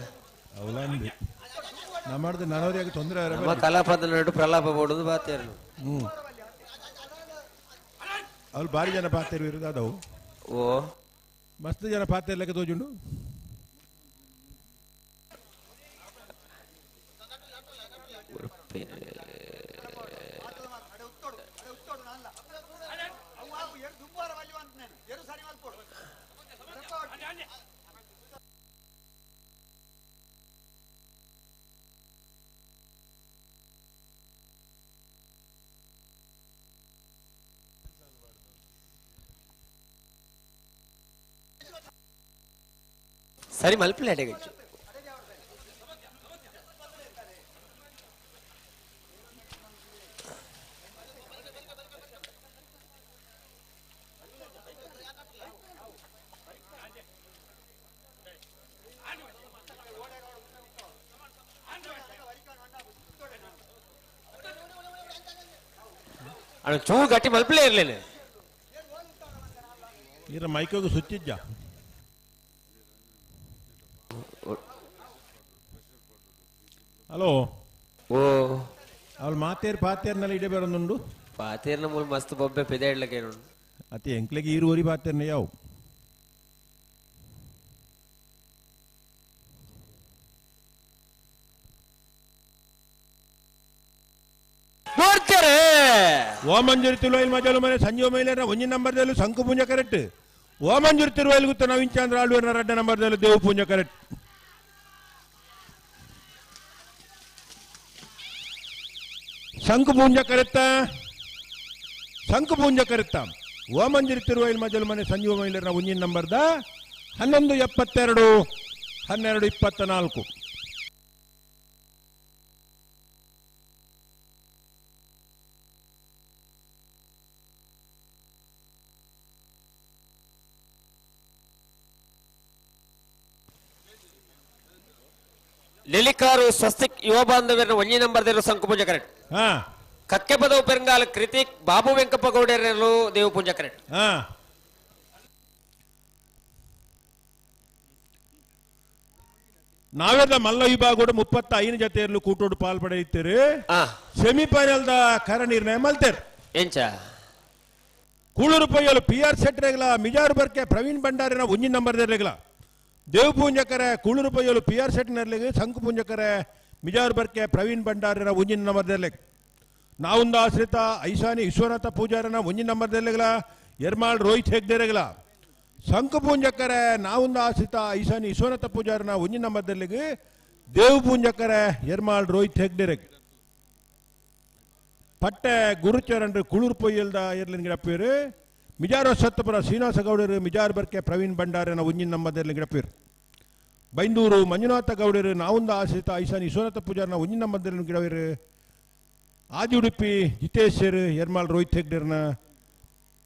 ಅವಲಂಬಿ ನಮ್ಮದು ನನವರಿಯಾಗಿ ತೊಂದರೆ ನಮ್ಮ ಕಲಾಪದ ನಡು ಪ್ರಲಾಪ ಬೋಡುದು ಬಾತೇರ್ನು. ಅವ್ರು ಭಾರಿ ಜನ ಪಾತೇರು ಇರೋದು ಅದವು. ಓ ಮಸ್ತ್ ಜನ ಪಾತೇರ್ಲಕ್ಕೆ ತೋಜುಂಡು. ಸರಿ ಮಲ್ಪಲೆ ಅಡೆಗಚ್ಚು ಅಣ್ಣ ಚೂರು ಗಟ್ಟಿ ಮಲ್ಪಲೆ ಇರ್ಲೇನೆ ಇರ ಮೈಕೋಗು ಸುಚ್ಚಿಜ್ಜ ಹಲೋ ಓ ಅವಳು ಮಾತೇರ್ ಪಾತೇರ್ನಲ್ಲಿ ಇಡೇ ಬರೋದುಂಡು ಪಾತೇರ್ನ ಮೂಲ ಮಸ್ತ್ ಬೊಬ್ಬೆ ಪೆದೆ ಇಡ್ಲಕ್ಕೆ ಅತಿ ಎಂಕ್ಲೆಗೆ ಈರು ಊರಿ ಪಾತೇರ್ನ ಯಾವ ಓಮಂಜೂರಿ ತಿರುವೈಲ್ ಮಜಲು ಮನೆ ಸಂಜೀವ ಮೈಲೇರ ಒಂಜಿ ನಂಬರ್ದಲ್ಲಿ ಶಂಕು ಪೂಂಜ ಕರೆಕ್ಟ್. ಓಮಂಜೂರಿ ತಿರುವೈಲ್ ಗುತ್ತ ನವೀನ್ ಚಂದ್ರ ಆಳ್ವೇರ್ನ 2 ನಂಬರ್ದಲ್ಲಿ ದೇವು ಪೂಂಜ ಕರೆಕ್ಟ್. ಶಂಕು ಪೂಂಜ ಕರೆತ್ತ ಶಂಕು ಪೂಂಜ ಕರೆತ್ತ ಓಮಂಜೂರಿ ತಿರುವೈಲ್ ಮಜಲು ಮನೆ ಸಂಜೀವ ಮೈಲೇರ್ನ ಒಂಜಿ ನಂಬರ್ದ 11:72 12:24. ಲಿಲಿಕಾರು ಸ್ವಸ್ತಿಕ್ ಯುವ ಬಾಂಧವ್ಯರ ಒಂಜಿ ನಂಬರ್ ದೇವರು ಸಂಕುಪೂಜ ಕರೆಕ್ಟ್. ಕಕ್ಕೆಪದವು ಪೆರಂಗಾಲ ಕೃತಿಕ್ ಬಾಬು ವೆಂಕಪ್ಪ ಗೌಡರರು ದೇವ ಪೂಜಾ ಕರೆಕ್ಟ್. ನಾವೆಲ್ಲ ಮಲ್ಲ ವಿಭಾಗ 35 ಜೊತೆಯಲ್ಲೂ ಕೂಟೋಡು ಪಾಲ್ ಪಡೆಯುತ್ತೀರಿ. ಸೆಮಿಫೈನಲ್ the ಕರ ನಿರ್ಣಯ ಮಲ್ತೇರು. ಎಂಚ ಕೂಳೂರು ಪೈಯಲು ಪಿ ಆರ್ ಶೆಟ್ಟರೆಗಲ ಮಿಜಾರು ಬರ್ಕೆ ಪ್ರವೀಣ್ ಭಂಡಾರಿನ ಒಂಜಿ ನಂಬರ್ ದೇರ್ಲೆಗಲ ದೇವ್ ಪೂಂಜಕರೆ ಕೂಳೂರು ಪೈಯಲು ಪಿ ಆರ್ ಶೆಟ್ಟರ್ಲೆಗೆ ಶಂಕು ಪೂಂಜಕರೆ ಮಿಜಾರು ಬರ್ಕೆ ಪ್ರವೀಣ್ ಭಂಡಾರಿನ ಒಂಜಿ ನಂಬರ್ ದೇರ್ಲೆಗ್ ನಾವುಂದ ಆಶ್ರಿತ ಐಶಾನಿ ವಿಶ್ವನಾಥ ಪೂಜಾರನ ಒಂಜಿ ನಂಬರ್ ದೇರ್ಲೆಗಲ ಎರ್ಮಾಳ್ ರೋಹಿತ್ ಹೆಗ್ದೇರೆಗಲ ಶಂಕು ಪೂಂಜಕರೆ ನಾವುಂದ ಆಶ್ರಿತ ಐಶಾನಿ ವಿಶ್ವನಾಥ ಪೂಜಾರನ ಒಂಜಿ ನಂಬರ್ ದೇರ್ಲೆಗ್ ದೇವ್ ಪೂಂಜಕರೆ ಎರ್ಮಾಳ್ ರೋಹಿತ್ ಹೆಗ್ದೇರೆಗ್. ಪಟ್ಟೆ ಗುರುಚರಣ್ ಕುಳೂರು ಪೊಯ್ಯಲ್ದ ಎರ್ಲಿನ ಗಿಡಪ್ಪೇರು ಮಿಜಾರ ಸತ್ತಪುರ ಶ್ರೀನಿವಾಸ ಗೌಡರು ಮಿಜಾರ್ ಬರ್ಕೆ ಪ್ರವೀಣ್ ಭಂಡಾರನ ಒಂಜಿನ ನಂಬರ್ ಎರ್ಲಿನ ಗಿಡಪ್ಪೇರು ಬೈಂದೂರು ಮಂಜುನಾಥ ಗೌಡರು ನಾವುಂದ ಆಶ್ರಿತ ಐಸಾನ್ ವಿಶ್ವನಾಥ ಪೂಜಾರನ ಒಂಜಿನ ನಂಬರ್ ಎರ್ಲಿನ ಗಿಡವೇರು ಆದಿ ಉಡುಪಿ ಜಿತೇಶ್ ಎರ್ಮಾಲ್ ರೋಹಿತ್ ಹೆಗ್ಡೇರ್ನ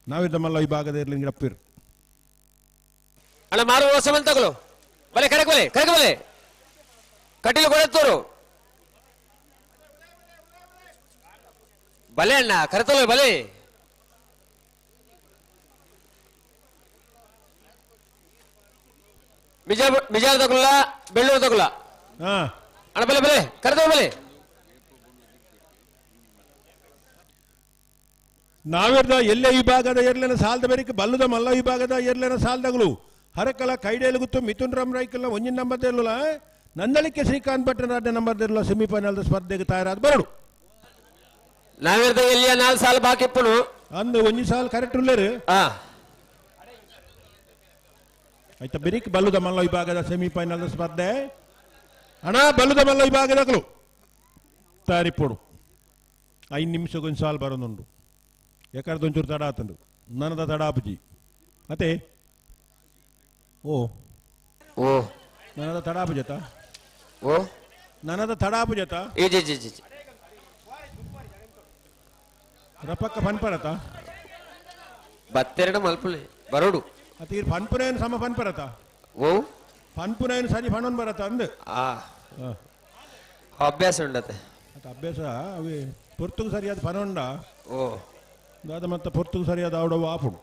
ನಾವಿದ್ದಮಲ್ಲ ಈ ಭಾಗದ ಎರ್ಲಿನ ಗಿಡಪ್ಪೇರು ಅಣ್ಣ ಮಾರು ಹೊಸ ತಗಲು ಬಲೆ ಕರೆಕ್ ಬಲೆ ಕರೆಕ್ ಬಲೆ ಕಟೀಲು ಕೊಡತ್ತೋರು ಬಲೆ ಅಣ್ಣ ಕರೆತೋಲೆ ಬಲೆ ಮಿಜಾರ್ ತಗುಲ್ಲ ಬೆಳ್ಳೂರು ತಗುಲ್ಲ ಅಣ್ಣ ಬಲೆ ಬಲೆ ಕರೆತೋ ಬಲೆ ನಾವಿರ್ದ ಎಲ್ಲೇ ವಿಭಾಗದ ಎರ್ಲೆನ ಸಾಲದ ಬೇರಿಕೆ ಬಲ್ಲದ ಮಲ್ಲ ವಿಭಾಗದ ಎರ್ಲೆನ ಸಾಲದಗಳು ಹರಕಲ ಕೈಡೇಲು ಗುತ್ತು ಮಿಥುನ್ ರಾಮ್ ರೈಕಲ್ನ ಒಂಜಿನ ನಂಬರ್ ಇರಲಿಲ್ಲ ನಂದಳಿಕೆ ಶ್ರೀಕಾಂತ್ ಭಟ್ನ ರಾಜ್ಯ ನಂಬರ್ ಇರಲಿಲ್ಲ ಸೆಮಿಫೈನಲ್ ಸ್ಪರ್ಧೆಗೆ ತಯಾರಾದ ಬರಡು ನಾವಿರ್ದ ಎಲ್ಲಿಯ ನಾಲ್ ಸಾಲ ಬಾಕಿ ಇಪ್ಪನು ಅಂದು ಒಂಜಿ ಸಾಲ ಕರೆಕ್ಟ್ ಉಳ್ಳೇರು ಆಯ್ತಾ ಬೆರಿಕ್ ಬಲ್ಲದ ಮಲ್ಲ ವಿಭಾಗದ ಸೆಮಿಫೈನಲ್ ಸ್ಪರ್ಧೆ ಅಣ್ಣ ಬಲ್ಲದ ಮಲ್ಲ ವಿಭಾಗದಗಳು ತಯಾರಿಪ್ಪೋಡು 5 ನಿಮಿಷಕ್ಕೊಂದು ಸಾಲ ಬರೋದುಂಡು ಯಾಕಂದ್ರೆ ಒಂಚೂರು ತಡ ಆತಂಡು ನನದ ತಡ ಆಪುಜಿ ಅತ್ತೆ ಓ ಓ ನನದ ತಡ ಆಪುಜತ ಓ ನನದ ತಡ ಆಪುಜತ ಏ ಜಿ ಜಿ ಜಿ ರಪಕ್ಕ ಫನ್ಪರತ ಬತ್ತೆರಡು ಮಲ್ಪುಲೆ ಬರೋಡು ಅತಿ ಫನ್ಪುನೇನು ಸಮ ಫನ್ಪರತ ಓ ಫನ್ಪುನೇನು ಸರಿ ಫಣನ್ ಬರತ ಅಂದು ಆ ಅಭ್ಯಾಸ ಉಂಡತೆ ಅತ್ತ ಅಭ್ಯಾಸ ಅವೇ ಪೊರ್ತುಗು ಸರಿಯಾದ ಫನೊಂಡ ಓ ದಾದ ಮತ್ತೆ ಪೊರ್ತುಗು ಸರಿಯಾದ ಆವಡವು ಆಪುಡು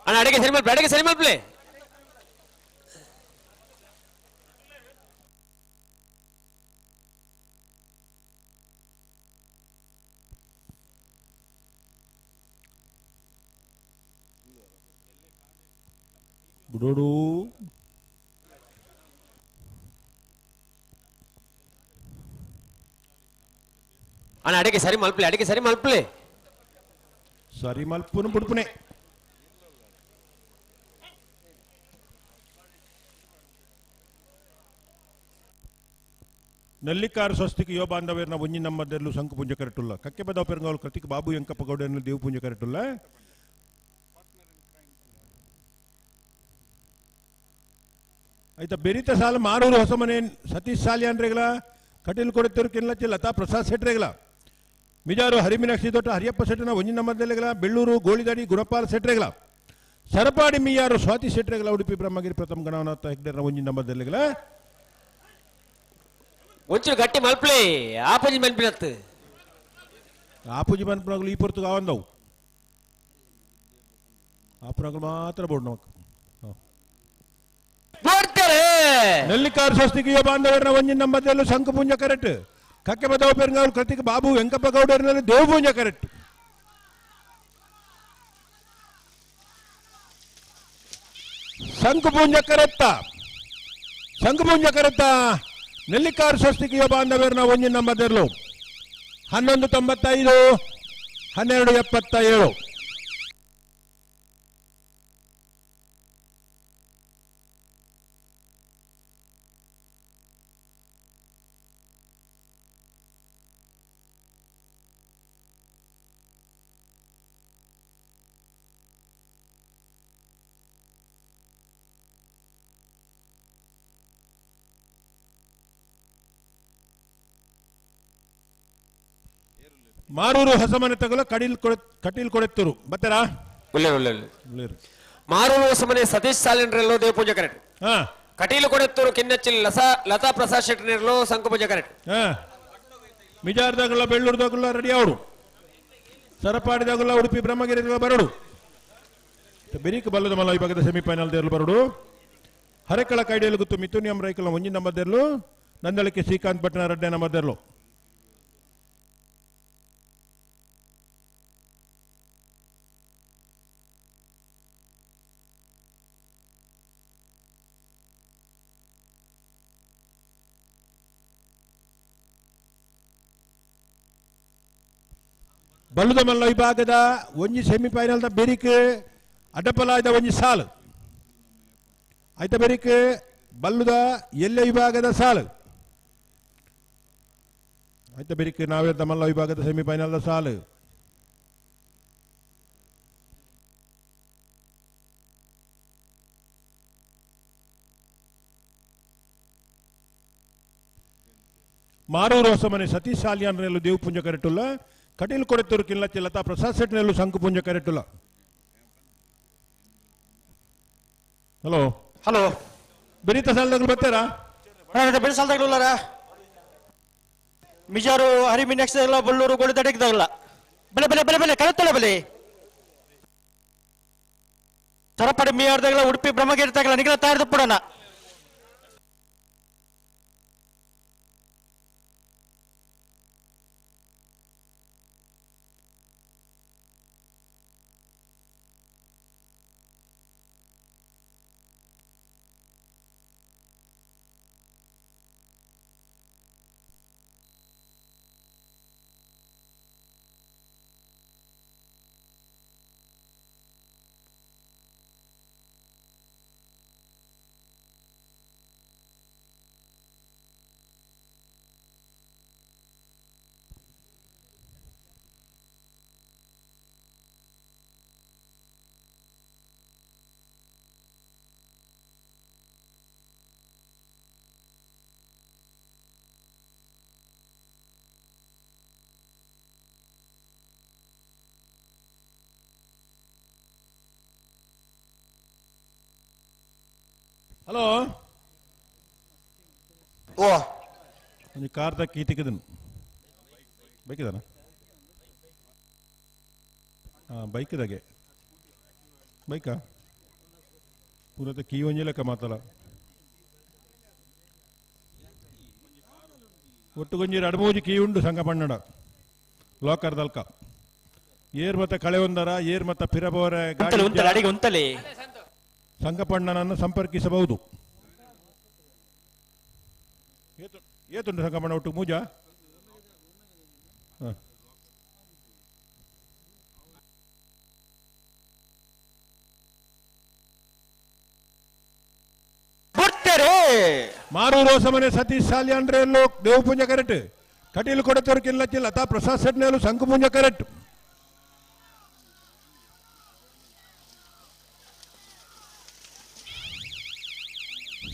ಅಣ್ಣ ಅಡಿಗೆ ಸರಿ ಮಲ್ಪಲೆ ಅಡಿಗೆ ಸರಿ ಮಲ್ಪಲೆ ಬುಡೋಡು ಅಣ್ಣ ಅಡಿಗೆ ಸರಿ ಮಲ್ಪಲೆ ಅಡಿಗೆ ಸರಿ ಮಲ್ಪಲೆ ಸರಿ ಮಲ್ಪುನು ಬುಡ್ಪುನೆ ನೆಲ್ಲಿಕಾರು ಸ್ವಸ್ತಿಗೆ ಯೋ ಬಾಂಧವ್ಯರ್ನ ಒಂಜಿ ನಮ್ಮದೆಲ್ಲೂ ಶಂಕು ಪುಂಜ ಕರೆಟುಲ್ಲ ಕಕ್ಕೆ ಬದವ ಪೆರಂಗಾವಲು ಕೃತಿಕ್ ಬಾಬು ಎಂಕಪ್ಪ ಗೌಡನ್ನು ದೇವು ಪುಂಜ ಕರೆಟುಲ್ಲ ಆಯ್ತಾ ಬೆರಿತ ಸಾಲ ಮಾರೂರು ಹೊಸಮನೆ ಸತೀಶ್ ಸಾಲಿಯಾನ್ರೆಗಳ ಕಟೀಲ್ ಕೊಡತ್ತೂರು ಕಿನ್ಲಚ್ಚಿ ಲತಾ ಪ್ರಸಾದ್ ಶೆಟ್ರೆಗಳ ಮಿಜಾರು ಹರಿಮೀನಾಕ್ಷಿ ದೊಡ್ಡ ಹರಿಯಪ್ಪ ಶೆಟ್ಟನ ಒಂಜಿ ನಮ್ಮದೆಲೆಗಳ ಬೆಳ್ಳೂರು ಗೋಳಿದಾಡಿ ಗುಣಪಾಲ್ ಶೆಟ್ರೆಗಳ ಸರಪಾಡಿ ಮಿಯಾರು ಸ್ವಾತಿ ಶೆಟ್ರೆಗಳ ಉಡುಪಿ ಬ್ರಹ್ಮಗಿರಿ ಪ್ರಥಮ ಗಣನಾಥ ಹೆಗ್ಡೆರ್ನ ಒಂಜಿ ನಮ್ಮದೆಲೆಗಳ ಒಂಚೂರು ಗಟ್ಟಿ ಮಲ್ಪಲೆ ಆಪುಜಿ ಮನ್ಪಿನತ್ತು ಆಪುಜಿ ಮನ್ಪಿನಾಗಲು ಈ ಪೊರ್ತು ಕಾವಂದವು ಆಪುನಾಗಲು ಮಾತ್ರ ಬೋರ್ಡ್ ನಮಕ್ ನೆಲ್ಲಿಕಾರ್ ಸ್ವಸ್ತಿಗೆ ಬಾಂಧವರನ್ನ ಒಂಜಿನ ನಂಬದಲ್ಲೂ ಶಂಕುಪುಂಜ ಕರೆಕ್ಟ್ ಕಕ್ಕೆ ಬದವ ಪೆರಂಗಾವಲು ಕೃತಿಕ್ ಬಾಬು ವೆಂಕಪ್ಪ ಗೌಡರಿನಲ್ಲಿ ದೇವಪುಂಜ ಕರೆಕ್ಟ್ ಶಂಕುಪುಂಜ ಕರೆತ್ತ ಶಂಕುಪುಂಜ ಕರೆತ್ತ ನೆಲ್ಲಿಕಾರ್ ಸ್ವಸ್ತಿಗೆ ಬಾಂಧವ್ಯರನ್ನ ಒಂಜಿನ ನಂಬದೆರ್ಲು 11.95 12.77 ಮಾರೂರು ಹೊಸಮನೆ ತಗಲು ಕಡೀಲ್ ಕಟೀಲ್ ಕೊಡೆತ್ತೂರು ಬತ್ತರ ಮಾರೂರು ಹೊಸಮನೆ ಸತೀಶ್ ಸಾಲಿನ್ರೆಲ್ಲೋ ದೇವಪೂಜೆ ಕರೆಕ್ಟ್ ಕಟೀಲು ಕೊಡೆತ್ತೂರು ಕಿನ್ನಚ್ಚಿಲ್ ಲತಾ ಪ್ರಸಾದ್ ಶೆಟ್ಟರ್ನೆಲ್ಲೋ ಸಂಕಪೂಜೆ ಕರೆಕ್ಟ್ ಮಿಜಾರ್ದಾಗಲ್ಲ ಬೆಳ್ಳೂರ್ದಾಗಲ್ಲ ರೆಡಿ ಅವರು ಸರಪಾಡಿದಾಗಲ್ಲ ಉಡುಪಿ ಬ್ರಹ್ಮಗಿರಿ ಬರಡು ಬೆರೀಕ್ ಬಲ್ಲದ ಮಲ್ಲ ವಿಭಾಗದ ಸೆಮಿಫೈನಲ್ ದೇರ್ಲು ಬರಡು ಹರೆಕಳ ಕೈಡಿಯಲ್ಲಿ ಗೊತ್ತು ಮಿಥುನಿಯಂ ರೈಕಲ ಒಂಜಿನ ನಂಬರ್ ದೇರ್ಲು ನಂದಳಿಕೆ ಶ್ರೀಕಾಂತ್ ಭಟ್ನ ರಡ್ಡೆ ನಂಬರ್ ದೇರ್ಲು. ಬಲ್ಲುದ ಮಲ್ಲ ವಿಭಾಗದ ಒಂಜಿ ಸೆಮಿಫೈನಲ್ the ಬೆರಿಕ್ ಅಡ್ಡಪಲಾಯ್ದ ಒಂಜಿ ಸಾಲು ಐತ ಬೆರಿಕ್ ಬಲ್ಲುದ ಎಲ್ಲೆ ವಿಭಾಗದ ಸಾಲು ಐತ ಬೆರಿಕ್ ನಾವೇರ್ದ ಮಲ್ಲ ವಿಭಾಗದ ಸೆಮಿಫೈನಲ್ the ಸಾಲು. ಮಾರೂರು ಹೊಸಮನೆ ಸತೀಶ್ ಸಾಲಿಯಾನ್ರೆಲ್ಲು ದೇವಪುಂಜ ಕರೆಟುಲ್ಲ ಕಟೀಲ್ ಕೊಡೆತ್ತೂರು ಕಿಲ್ಲತ್ತಿ ಲತಾ ಪ್ರಸಾದ್ ಶೆಟ್ಟಿನೆಲ್ಲು ಶಂಕುಪುಂಜ ಕರೆಟುಲ್ಲ. ಹಲೋ ಹಲೋ ಬೆರೀತ ಸಾಲದಾಗಲು ಬರ್ತಾರಾ? ಬೆಳಿ ಸಾಲದಾಗಲುಲ್ಲಾರ ಮಿಜಾರು ಹರಿ ಮೀನಾಕ್ಷಿ ಬಳ್ಳೂರು ಗೋಳಿ ತಡೆಗದಾಗಲ್ಲ ಬೆಲೆ ಬೆಲೆ ಬೆಲೆ ಬೆಲೆ ಕರೆತ್ತಲ್ಲ ಬೆಲೆ ಸರಪಡಿ ಮೀಯಾರ್ದಾಗಲ ಉಡುಪಿ ಬ್ರಹ್ಮಗಿರಿ ತಾಗಲ ನಿಗಲ ತಯಾರಿದ ಪುಡನ. ಹಲೋ ಓ ಒಂದು ಕಾರ್ ತಕ್ಕಿ ತಿಕ್ಕದನು ಬೈಕ್ ಇದಾನ? ಹಾಂ ಬೈಕ್ ಇದಾಗೆ ಬೈಕಾ ಪೂರ ಕೀ ಒಂಜಿ ಲೆಕ್ಕ ಮಾತಲ್ಲ ಒಟ್ಟು ಗೊಂಜಿ ರಡ್ಮೂಜಿ ಕೀ ಉಂಡು ಸಂಘ ಪಣ್ಣಡ ಲಾಕರ್ ದಲ್ಕ ಏರ್ ಮತ್ತ ಕಳೆ ಒಂದರ ಏರ್ ಮತ್ತ ಪಿರಬೋರೆ ಗಾಡಿ ಉಂತಲೆ ಸಂಗಪಣ್ಣನನ್ನು ಸಂಪರ್ಕಿಸಬಹುದು. ಏತುಂಡು ಸಂಗಪಣ್ಣ ಒಟ್ಟು ಮೂಜ? ಮಾರೂರು ಹೊಸಮನೆ ಸತೀಶ್ ಸಾಲಿಯಾನ್ರೇಲು ದೇವಪುಂಜ ಕರೆಕ್ಟ್ ಕಟೀಲು ಕೊಡತೋರು ಕಿಲ್ಲಚ್ಚಿ ಲತಾ ಪ್ರಸಾದ್ ಸೆಟ್ನೇಲು ಸಂಕುಪುಂಜ ಕರೆಕ್ಟ್.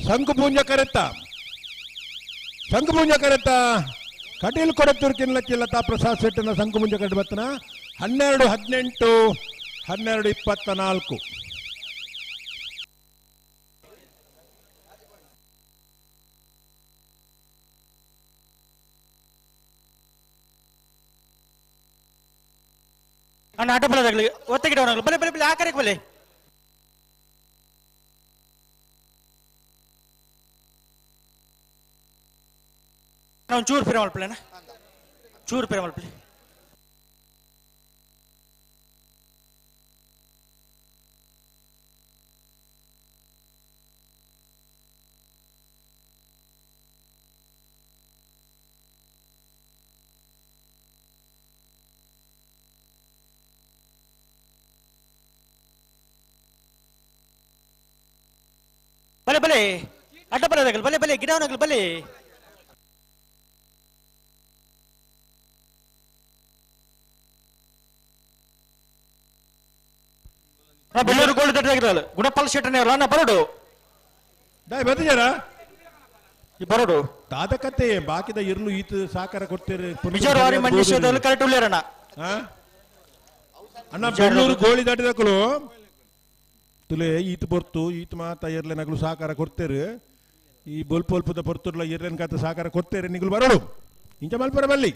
ಶಂಕುಪೂಂಜ ಕರೆತ್ತ ಶಂಕುಪೂಂಜ ಕರೆತ್ತ ಕಟೀಲ್ ಕೊಡತ್ತೂರು ಕಿನ್ನಲಕ್ಕಿ ಲತಾ ಪ್ರಸಾದ್ ಶೆಟ್ಟನ ಶಂಕುಪೂಂಜ ಕರೆಟ್ ಬತ್ತನ 12 18 12 24. ಅಣ್ಣ ಆಟ ಬಲದಾಗಲಿ ಒತ್ತಗಿಡ ಬಲೆ ಬಲೆ ಬಲೆ ಆಕರಕ್ಕೆ ಬಲೆ ನಾವು ಚೂರು ಪಿರ ಮಲ್ಪಲೇನ ಚೂರು ಪಿರ ಮಲ್ಪಲಿ. ಬಲೆ ಬಲೆ ಅಡ್ಡ ಬಲದಾಗಲಿ ಬಲೆ ಬಲೆ ಗಿಡವನಾಗಲಿ ಬಲೆ ಬೆಳ್ಳೂರು ಗೋಲ್ಡ್ ದಡ್ಡಾಗಿರಲ್ಲ ಗುಣಪಾಲ್ ಶೆಟ್ಟನೆ ಅಲ್ಲ ಬರೋಡು ಬತ್ತಿದಾರ ಬರೋಡು ದಾದ ಕತೆ ಬಾಕಿದ ಇರ್ಲು ಈತ ಸಾಕಾರ ಕೊಡ್ತೀರಿ ಮಿಜಾರು ಮಂಜೇಶ್ವರದಲ್ಲಿ ಕರೆಕ್ಟ್ ಉಳ್ಳೇರಣ್ಣ ಅಣ್ಣ. ಬೆಳ್ಳೂರು ಗೋಳಿ ದಾಟಿದಕ್ಕಲು ತುಲೆ ಈತ ಬೊರ್ತು ಈತ ಮಾತ ಇರ್ಲೆ ನಗಲು ಸಾಕಾರ ಕೊಡ್ತೇರು ಈ ಬೊಲ್ಪೊಲ್ಪದ ಪೊರ್ತುರ್ಲ ಇರ್ಲೆನ್ ಕತೆ ಸಾಕಾರ ಕೊಡ್ತೇರೆ ನಿಗಲು ಬರೋಡು ಇಂಚ ಮಲ್ಪರ ಬಲ್ಲಿ.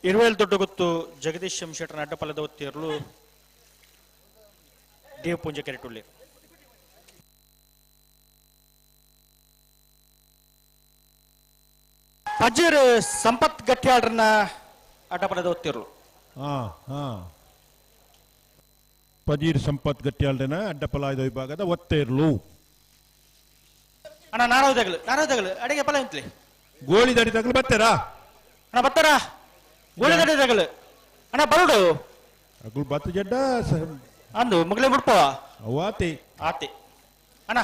ಇರುವೇಲ್ ದೊಡ್ಡಗುತ್ತು ಜಗದೀಶ್ ಎಂ ಶೆಟ್ಟರ್ ಅಡ್ಡಪಲದ ಒತ್ತಿರಲು ದೇವಪೂಂಜ ಕೆರೆಟುಳ್ಳಿ. ಪಜೀರ್ ಸಂಪತ್ ಗಟ್ಟಿಯಾಳ್ರನ್ನ ಅಡ್ಡಪಲದ ಒತ್ತಿರಲು. ಪಜೀರ್ ಸಂಪತ್ ಗಟ್ಟಿಯಾಳ್ರನ್ನ ಅಡ್ಡಪಲಾಯದ ವಿಭಾಗದ ಒತ್ತೇರ್ಲು. ಅಣ್ಣ ನಾರಾವ್ ತಗಲು, ನಾರಾವ್ ತಗಲು ಅಡಿಗೆ ಪಲ ಅಂತಲಿ ಗೋಳಿ ದಡಿ ತಗಲು ಬರ್ತಾರಾ ಅಣ್ಣ? ಬರ್ತಾರಾ ಗೋಳಿ ದಡಿ ತಗಲು ಅಣ್ಣ? ಬರುಡು ಅಗುಲ್ ಬತ್ತು ಜಡ್ಡ ಅಂದು ಮಗಳೇ ಬಿಡ್ಪವ ಅವಾತಿ ಆತಿ ಅಣ್ಣ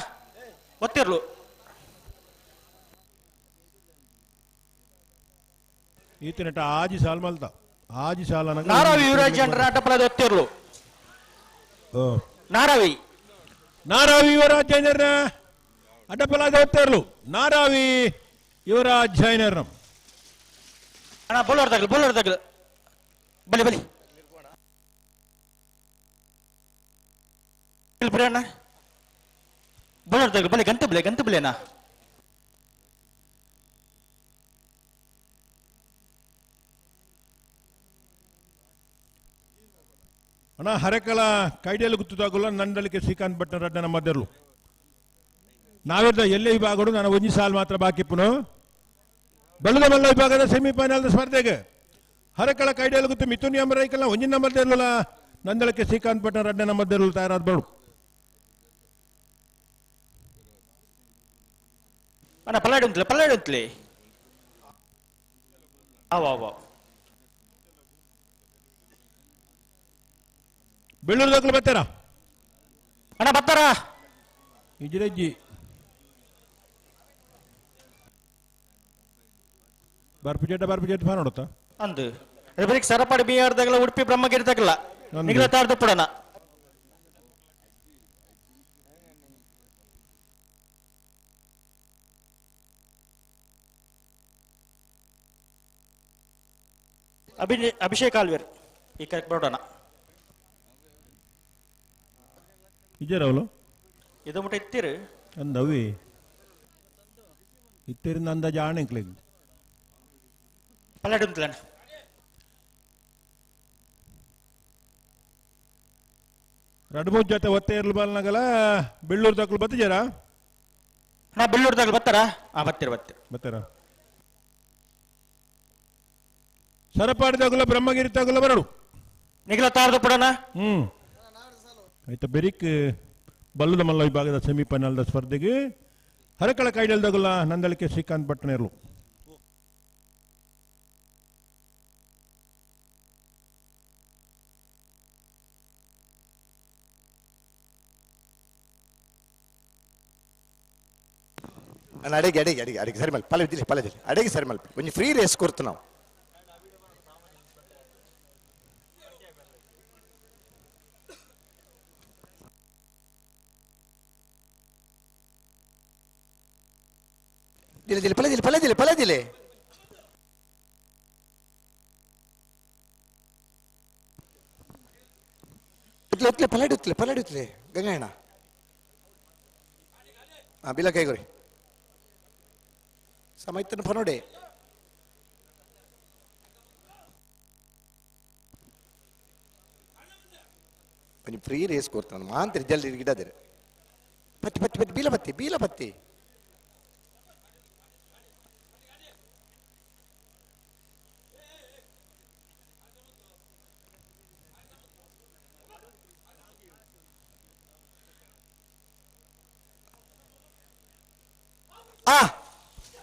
ಒತ್ತಿರ್ಲು. ಈತನಟ ಆಜಿ ಸಾಲ್ ಮಲ್ತ ಆಜಿ ಸಾಲ ನಾರಾವಿ ಯುವರಾಜ್ ಅಂಡ್ರ ಅಡ್ಡಪಲದ ಒತ್ತಿರ್ಲು. ನಾರಾವಿ ನಾರಾವಿ ಯುವರಾಜ್ ಜೈನರ್ನ ಅಡ್ಡಪಲಾದ ಒತ್ತೇರ್ಲು. ನಾರಾವಿ ಯುವರಾಜ್ ಜೈನರ್ನ ಅಣ್ಣ ಬೊಲ್ಲೋರ್ ತಗಲು, ಬೊಲ್ಲೋರ್ ತಗಲು ಬಲಿ ಬಲಿ ಅಣ್ಣ ಬೊಲ್ಲೋರ್ ತಗಲು ಬಲಿ ಗಂತು ಬಿಲೆ ಗಂತು ಬಿಲೆನಾ. ಅಣ್ಣ ಹರಕಲ ಕೈಡಿಯಲ್ಲಿ ಗುತ್ತುದಾಗಲ್ಲ ನಂದಳಿಕೆ ಶ್ರೀಕಾಂತ್ ಭಟ್ನ ರಡ್ಡನ ಮಧ್ಯರ್ಲು. ನಾವೆಲ್ಲ ಎಲ್ಲೇ ವಿಭಾಗಗಳು ನಾನು ಒಂಜಿ ಸಾಲ್ ಮಾತ್ರ ಬಾಕಿಪ್ಪನು. ಬಲ್ಲದ ಮಲ್ಲ ವಿಭಾಗದ ಸೆಮಿಫೈನಲ್ ಸ್ಪರ್ಧೆಗೆ ಹರಕಳ ಕೈಡಿಯಲ್ಲಿ ಗುತ್ತು ಮಿಥುನ್ ಎಂ ರೈಕಲ್ನ ಒಂಜಿ ನಂಬರ್ ಇರಲಿಲ್ಲ ನಂದಳಿಕೆ ಶ್ರೀಕಾಂತ್ ಭಟ್ನ ರಡ್ಡನ ಮಧ್ಯರ್ಲು ತಯಾರಾದ ಬರು. ಅಣ್ಣ ಪಲ್ಲಾಡಿ ಉಂಟ್ಲೆ, ಪಲ್ಲಾಡಿ ಉಂಟ್ಲೆ. ಅವ ಅವ ಬೆಳ್ಳೂರು ದಾಖಲು ಬರ್ತಾರಾ ಅಣ್ಣ? ಬರ್ತಾರಾ ಇಜಿರಜ್ಜಿ ಬರ್ಪು ಜಡ್ಡ ಬರ್ಪು ಜಡ್ಡ ಫಾನ್ ನೋಡುತ್ತಾ ಅಂದು ಬರೀ ಸರಪಾಡಿ ಬಿ ಆರ್ ತಗಲ ಉಡುಪಿ ಬ್ರಹ್ಮಗಿರಿ ತಗಲ ನಿಗಲ ತಾರ್ದು ಪುಡಣ. ಅಭಿಷೇಕ್ ಆಲ್ವೇರ್ ಈ ಕರೆಕ್ಟ್ ಬರೋಣ. ಇಜ್ಜರವಲು ಇದು ಮುಟ್ಟ ಇತ್ತೀರು ಅಂದವಿ ಇತ್ತೀರಿಂದ ಅಂದಾಜು ಆಣೆಕ್ಲಿ ಪಲ್ಲಾಡಿ ಉಂಟಲ್ಲ. ರಡ್ಮೂಜ್ ಜೊತೆ ಒತ್ತೆ ಇರ್ಲು ಬಾಲ್ನಾಗಲ ಬೆಳ್ಳೂರು ತಕ್ಕಲು ಬತ್ತಿಜಾರ ನಾ? ಬೆಳ್ಳೂರು ತಗಲು ಬರ್ತಾರಾ? ಹಾ ಬರ್ತೀರ ಬರ್ತೀರ ಬರ್ತಾರ. ಸರಪಾಡಿ ತಗುಲ ಬ್ರಹ್ಮಗಿರಿ ತಗುಲ ಬರಡು ನಿಗಲ ತಾರ್ದು ಪಡೋಣ. ಆಯ್ತಾ ಬೆರಿಕ್ ಬಲ್ಲದ ಮಲ್ಲ ವಿಭಾಗದ ಸೆಮಿಫೈನಲ್ದ ಸ್ಪರ್ಧೆಗೆ ಹರಕಳ ಕೈಡಲ್ದಾಗಲ್ಲ ನಂದಳಿಕೆ ಶ್ರೀಕಾಂತ್ ಭಟ್ನೇರ್ಲು. ಅಡಿಗೆ ಅಡಿಗೆ ಅಡಿಗೆ ಅಡಿಗೆ ಸರಿ ಮಲ್ಪ ಪಲ್ಲ ದಿಲಿ ಪಲ್ಲ ದಿಲಿ ಅಡಿಗೆ ಸರಿ ಮಲ್ಪ ಒಂಜಿ ಫ್ರೀ ರೇಸ್ ಕೊಡ್ತು ನಾವು. ದಿಲೆ ದಿಲೆ ಪಲ್ಲ ದಿಲೆ ಪಲ್ಲ ದಿಲೆ ಪಲ್ಲ ದಿಲೆ ಉತ್ಲೆ ಉತ್ಲೆ ಪಲ್ಲಾಡಿ ಉತ್ಲೆ ಪಲ್ಲಾಡಿ ಉತ್ಲೆ ಗಂಗಾಯಣ ಹಾ ಬಿಲ ಕೈಗೊರಿ ಸಮಯತನ ಫನೋಡೆ ಒಂಜಿ ಫ್ರೀ ರೇಸ್ ಕೊಡ್ತಾನೆ ಮಾಂತ್ರಿ ಜಲ್ದಿ ಗಿಡದಿರ ಪತ್ತಿ ಪತ್ತಿ ಪತ್ತಿ ಬೀಲ ಪತ್ತಿ ಬೀಲ ಪತ್ತಿ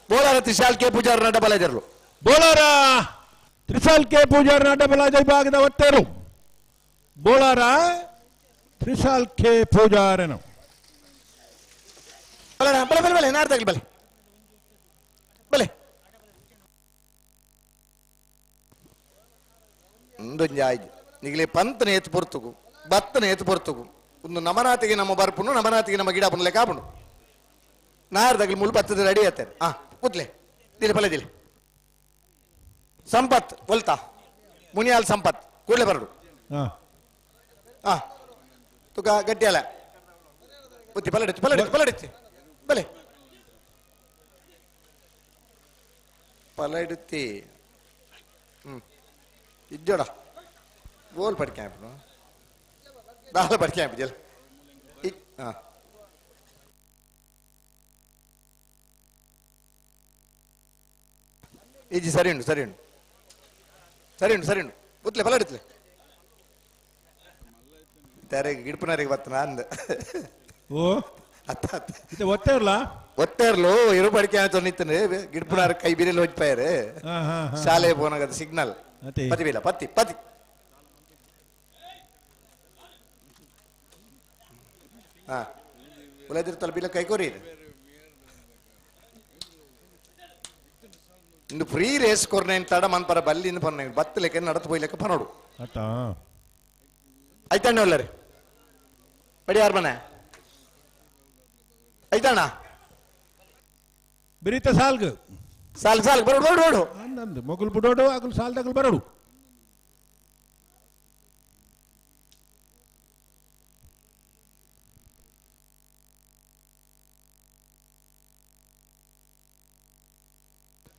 ಬೋಲಾರ ತ್ರಿಶಾಲ್ ಕೆ ಪೂಜಾರ್ ನಡ್ಡಬಲಾಜರ್ಲು. ಬೋಲಾರ ತ್ರಿಶಾಲ್ ಕೆ ಪೂಜಾರ್ ನಡ್ಡಬಲಾಜ ವಿಭಾಗದ ಒತ್ತೇರು ಬೋಲಾರ ತ್ರಿಶಾಲ್ ಕೆ ಪೂಜಾರನು. ಬಲೆ ಬಲೆ ಬಲೆ ಬಲೆ ನಾರ್ದಾಗ್ಲಿ ಬಲೆ ಬಲೆ ಒಂದೊಂಜಿ ನಿಗಲೆ ಪಂತನ ಏತು ಪೊರ್ತುಗು ಬತ್ತನ ಏತು ಪೊರ್ತುಗು ಒಂದು ನಮನಾತಿಗೆ ನಮ್ಮ ಬರ್ಪುನು ನಮನಾತಿಗೆ ನಮ್ಮ ಗಿಡ ಪುನ್ಲೆ ಕಾಪುನು ನಾರ್ದಾಗ್ಲಿ ಮುಳ್ಳು ಬತ್ತದ ರೆಡಿ ಆತಾರೆ. ಹಾ ಕೂತ್ಲೆ ದಿಲೆ ಪಲ್ಲೆ ದಿಲೆ ಸಂಪತ್ ಒಲ್ತಾ ಮುನಿಯಾಲ್ ಸಂಪತ್ ಕೂಡಲೇ ಬರಡು. ಹಾ ತುಕ ಗಟ್ಟಿ ಅಲ್ಲ ಬುತ್ತಿ ಪಲ್ಲಡಿತ್ತು ಪಲ್ಲಡಿತ್ತು ಪಲ್ಲಡಿತ್ತು ಬಲೆ ಪಲ್ಲಡಿತ್ತಿ. ಇಜ್ಜೋಡ ಗೋಲ್ ಪಡಿಕೆ ಆಪುನು ದಾಲ ಪಡಿಕೆ ಆಪು ಜಲ್ ಹಾಂ ಇಜ್ಜಿ ಸರಿ ಉಂಡು ಸರಿ ಉಂಡು ಸರಿ ಉಂಡು ಸರಿ ಉಂಡು ಉತ್ಲೆ ಬಲಡಿತ್ಲೆ ತೆರೆಗೆ ಗಿಡ್ಪುನರಿಗೆ ಬತ್ತನ ಅಂದ ಓ ಅತ್ತ ಅತ್ತ ಇತ್ತೆ ಒತ್ತೆರ್ಲ ಒತ್ತೆರ್ಲು ಇರು ಪಡಿಕೆ ಆಯ್ತು ನಿತ್ತನೆ ಗಿಡ್ಪುನಾರ ಕೈ ಬಿರಿಲ್ ಹೋಜ್ಪಾಯರು ಶಾಲೆ ಪೋನಾಗದ ಸಿಗ್ನಲ್ ಪತಿ ಬಿಲ್ಲ ಪತ್ತಿ ಪತಿ ಹಾ ಉಲದಿರ್ತಲ್ಲ ಬಿಲ್ಲ ಕೈ ಕೊರಿ ಇಂದು ಫ್ರೀ ರೇಸ್ ಕೊರ್ನೆ ತಡ ಮನ್ಪರ ಬಲ್ಲಿ ಇಂದು ಪೊನ್ನೆ ಬತ್ತು ಲೆಕ್ಕ ನಡತು ಪೋಯ್ಲೆಕ್ಕ ಪನೋಡು ಅತ್ತ ಐತಣ್ಣ ಒಲ್ಲರಿ ಬಡಿ ಯಾರು ಮನೆ ಐತಣ್ಣ ಬಿರಿತ ಸಾಲ್ಗ್ ಸಾಲ್ ಸಾಲ್ ಬರೋಡು ಬರೋಡು ಬರೋಡು ಅಂದಂದು ಮೊಗಲ್ ಬಿಡೋಡು ಆಗಲು ಸಾಲ್ದಾಗಲು ಬರೋಡು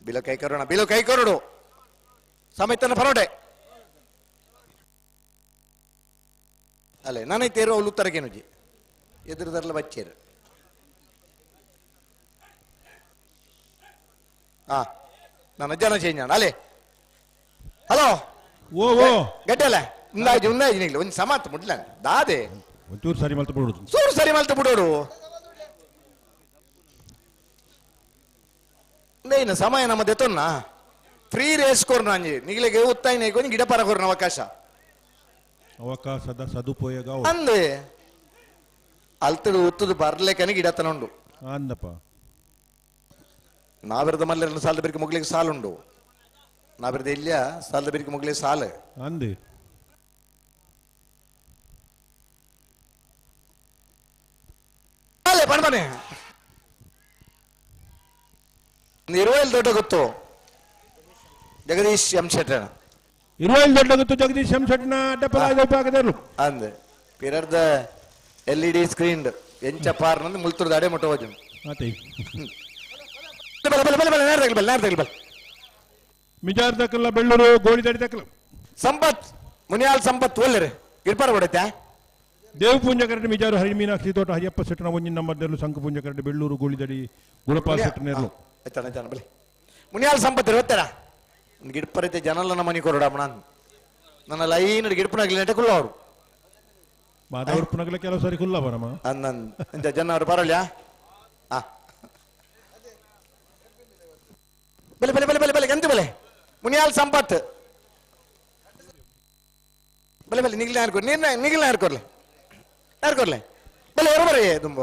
ಬಿಲ ಕೈ ಕರೋಣ ಬಿಲ ಕೈ ಕರೋಡು ಸಮೇತನ ಪರೋಡೆ ಅಲ್ಲೇ ನಾನೈ ತೇರು ಅವಳು ಉತ್ತರಗೇನುಜಿ ಎದುರುದರ್ಲ ಬಚ್ಚೇರು ಹಾ ನಾನು ಜನ ಚೇಂಜ್ ಅಲ್ಲೇ ಹಲೋ ಓ ಓ ಗಡ್ಡೆ ಉಂದಾಜಿ ಉಂದಾಜಿ ನಿಗ್ಲಿ ಒಂದು ಸಮಾತ್ ಮುಡ್ಲ ದಾದೆ ಒಂಚೂರು ಸರಿ ಮಲ್ತು ಬಿಡೋದು ಸೂರು ಸರಿ ಮಲ್ತು ಬಿಡೋಡು ನೇನು ಸಮಯ ನಮ್ಮ ದೆತೊನ್ನ ಫ್ರೀ ರೇಸ್ ಕೊರ್ನ ಅಂಜಿ ನಿಗ್ಲಿಗೆ ಉತ್ತಾಯಿನ ಕೊಂಚ ಗಿಡ ಪರ ಕೊರ್ನ ಅವಕಾಶ ಅವಕಾಶದ ಸದುಪಯೋಗ ಅಂದೆ ಅಲ್ತಡು ಉತ್ತದು ಬರ್ಲೇಕನೆ ಗಿಡತನ ಉಂಡು ಅಂದಪ್ಪ ನಾವಿರದ ಮಲ್ಲೆರನ್ನು ಸಾಲದ ಬೆರಿಕೆ ಮುಗ್ಲಿಕ್ಕೆ ಸಾಲುಂಡು ನಾವಿರದ ಇಲ್ಲಿಯ ಸಾಲದ ಬೆರಿಕೆ ಮುಗ್ಲಿಕ್ಕೆ ಸಾಲ ಅಂದೆ ಅಲ್ಲೇ ಬಣ್ಬನೆ ಇರುವಲ್ಲಿ ದೊಡ್ಡ ಗೊತ್ತು ಜಗದೀಶ್ ಎಂ ಶೆಟ್ಟರ್ ಇರುವಲ್ಲಿ ದೊಡ್ಡ ಗೊತ್ತು ಜಗದೀಶ್ ಎಂ ಶೆಟ್ಟರ್ನ ಅಡ್ಡಪಲ ವಿಭಾಗದಲ್ಲೂ ಅಂದೆ ಪಿರರ್ದ ಎಲ್ ಇ ಡಿ ಸ್ಕ್ರೀನ್ ಎಂಚ ಪಾರ್ನಂದು ಮುಲ್ತುರ್ದ ಅಡೆ ಮುಟ್ಟ ಹೋಜು ಆತೈ ಬಲ ಬಲ ಬಲ ಬಲ ನೇರ ತಗಲ್ ಬಲ ನೇರ ತಗಲ್ ಬಲ ಮಿಜಾರ್ ದಕ್ಕಲ್ಲ ಬೆಳ್ಳೂರು ಗೋಳಿದಡಿ ದಕ್ಕಲ ಸಂಪತ್ ಮುನಿಯಾಲ್ ಸಂಪತ್ ಒಲ್ಲೆರೆ ಗಿಡ್ಪಾರ ಹೊಡೆತ ದೇವ ಪೂಂಜ ಕರಡಿ ಮಿಜಾರು ಹರಿ ಮೀನಾಕ್ಷಿ ತೋಟ ಹರಿಯಪ್ಪ ಶೆಟ್ಟನ ಒಂಜಿನ ನಂಬರ್ ನೆರಳು ಶಂಕು ಪೂಂಜ ಕರಡಿ ಬೆಳ್ಳೂರು ಗೋಳಿದಡಿ ಗುಣಪಾಲ್ ಶೆಟ್ಟರ್ ನೆರಳು ಆಯ್ತಾಣ ಆಯ್ತಾಣ ಬಲೆ ಮುನಿಯಾಲ್ ಸಂಪತ್ ಇರುತ್ತಾರ ಒಂದು ಗಿಡ್ಪರೈತೆ ಜನಲ್ಲ ನಮ್ಮ ಮನೆ ಕೊರಡ ನಾನು ನನ್ನ ಲೈನ್ ಗಿಡ್ಪನಾಗ್ಲಿ ನೆಟ ಕುಲ್ಲ ಅವರು ಮಾಧವರ್ ಪುನಗಲ ಕೆಲವು ಸಾರಿ ಕುಲ್ಲ ಬರಮ ನನ್ ಇಂಥ ಜನ ಅವರು ಬರಲ್ಲ ಆ ಬಲೆ ಬಲೆ ಬಲೆ ಬಲೆ ಬಲೆ ಎಂತ ಬಲೆ ಮುನಿಯಾಲ್ ಸಂಪತ್ ಬಲೆ ಬಲೆ ನಿಗ್ಲ ಯಾರು ನೀರ್ನ ನಿಗ್ಲ ಯಾರು ಕೊರ್ಲೆ ಯಾರು ಕೊರ್ಲೆ ಬಲೆ ಯಾರು ಬರೇ ತುಂಬ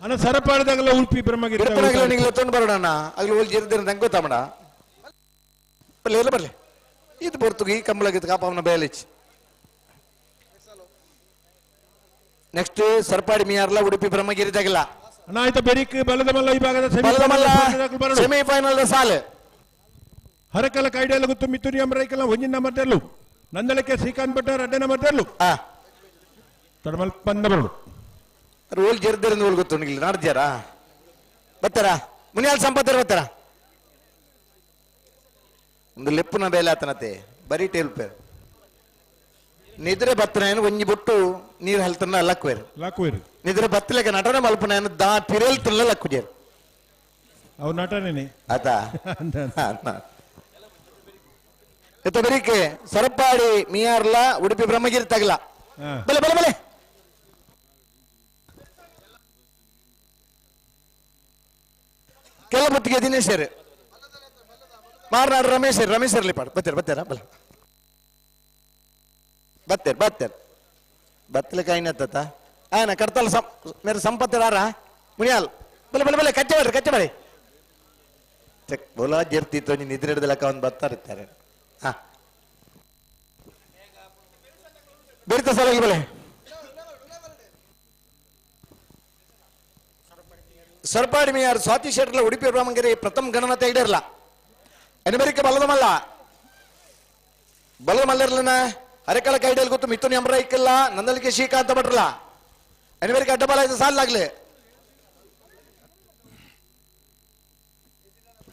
ಅಣ್ಣ ಸರಪಾಡದಾಗಲ್ಲ ಉಡುಪಿ ಬ್ರಹ್ಮಗಿರಿ ಗಿಡಪನಾಗಲ ನಿಗ್ಲ ತೊಂಡು ಬರೋಣ ಅಗ್ಲ ಹೋಲ್ ಜಿರ್ದಿರ ನಂಗೆ ಗೊತ್ತಾಮಣ ಬಲೆ ಎಲ್ಲ ಬರ್ಲೆ ಇದು ಬರ್ತುಗೆ ಈ ಕಂಬಳಗಿತ್ತು ಕಾಪವನ ಬೇಲಿಚ್ ನೆಕ್ಸ್ಟ್ ಸರ್ಪಾಡಿ ಮಿಯಾರ್ಲ ಉಡುಪಿ ಬ್ರಹ್ಮಗಿರಿ ತಗಲ ಅಣ್ಣ ಆಯ್ತಾ ಬೆರಿಕ್ ಬಲದ ಮಲ್ಲ ಈ ಭಾಗದ ಬಲದ ಮಲ್ಲ ಸೆಮಿಫೈನಲ್ ಸಾಲು ಹರಕಲ ಕೈಡೇಲ ಗೊತ್ತು ಮಿಥುನಿ ಅಮರೈಕಲ ಒಂಜಿನ ನಂಬರ್ ತೆರಳು ನಂದಳಕ್ಕೆ ಶ್ರೀಕಾಂತ್ ಭಟ್ಟರ್ ಅಡ್ಡ ನಂಬರ್ ತೆರಳು ತಡಮಲ್ ಪಂದ ಬರಳು ರೋಲ್ ಜರ್ದಿರಂದು ಹೋಲ್ ಗೊತ್ತು ನಿಗ್ಲಿ ನಾಡ್ದ್ಯಾರ ಬತ್ತಾರ ಮುನಿಯಾಲ್ ಸಂಪತ್ತರ ಬತ್ತಾರ ಒಂದು ಲೆಪ್ಪುನ ಬೇಲೆ ಆತನತೆ ಬರೀ ಟೇಲ್ ಪೇರ್ ನಿದ್ರೆ ಬತ್ತನ ಒಂಜಿ ಬೊಟ್ಟು ನೀರು ಹಲ್ತನ ಲಕ್ವೇರು ಲಕ್ವೇರು ನಿದ್ರೆ ಬತ್ತಲೆಕ ನಟನೆ ಮಲ್ಪನ ದಾ ಪಿರೇಲ್ ತಿನ್ನ ಲಕ್ಕುಜೇರು ಅವು ನಟನೆ ಆತ ಎತ್ತ ಬರೀಕೆ ಸರಪಾಡಿ ಮಿಯಾರ್ಲ ಉಡುಪಿ ಬ್ರಹ್ಮಗಿರಿ ತಗಲ ಬಲೆ ಬಲೆ ಬಲೆ ಕೆಲ ಬುತ್ತಿಗೆ ದಿನೇಶರ್ ಮಾರ್ನಾಡು ರಮೇಶ್ ರಮೇಶ್ ಇರ್ಲಿ ಪಾಡು ಬತ್ತೀರ ಬತ್ತೀರ ಬಲ ಬತ್ತೀರ್ ಬತ್ತೀರ್ ಬತ್ತಲಿಕ್ಕೆ ಐನತ್ತ ಆಯನ ಕಡ್ತಲ್ ಸಂ ಮೇರೆ ಸಂಪತ್ತಿರಾರ ಮುನಿಯಾಲ್ ಬಲೆ ಬಲೆ ಬಲೆ ಕಚ್ಚೆ ಬರ್ರಿ ಕಚ್ಚೆ ಬರಿ ಚೆಕ್ ಬೋಲ ಜರ್ತಿತ್ತು ನೀನು ನಿದ್ರೆ ಹಿಡ್ದಲಕ್ಕ ಒಂದು ಬರ್ತಾರೆ ಹಾ ಬೇರಿತ ಸಲ ಬಲೆ ಸರ್ಪಾಡಿ ಮಿಯಾರ್ ಸ್ವಾತಿ ಶೆಟ್ಲ ಉಡುಪಿ ಬ್ರಾಹ್ಮಣಗಿರಿ ಪ್ರಥಮ ಗಣನತೆ ಇಡರ್ಲ ಅಮೆರಿಕ ಬಲದ ಮಲ್ಲ ಬಲದ ಮಲ್ಲರ್ಲನ ಅರೆಕಳ ಕೈಡಲ್ ಗೊತ್ತು ಮಿಥುನ್ ಎಂಬ್ರ ಇಕ್ಕಿಲ್ಲ ನಂದಲಿಕೆ ಶ್ರೀಕಾಂತ ಭಟ್ರಲ ಅಮೆರಿಕ ಅಡ್ಡಬಲ ಇದು ಸಾಲಾಗ್ಲಿ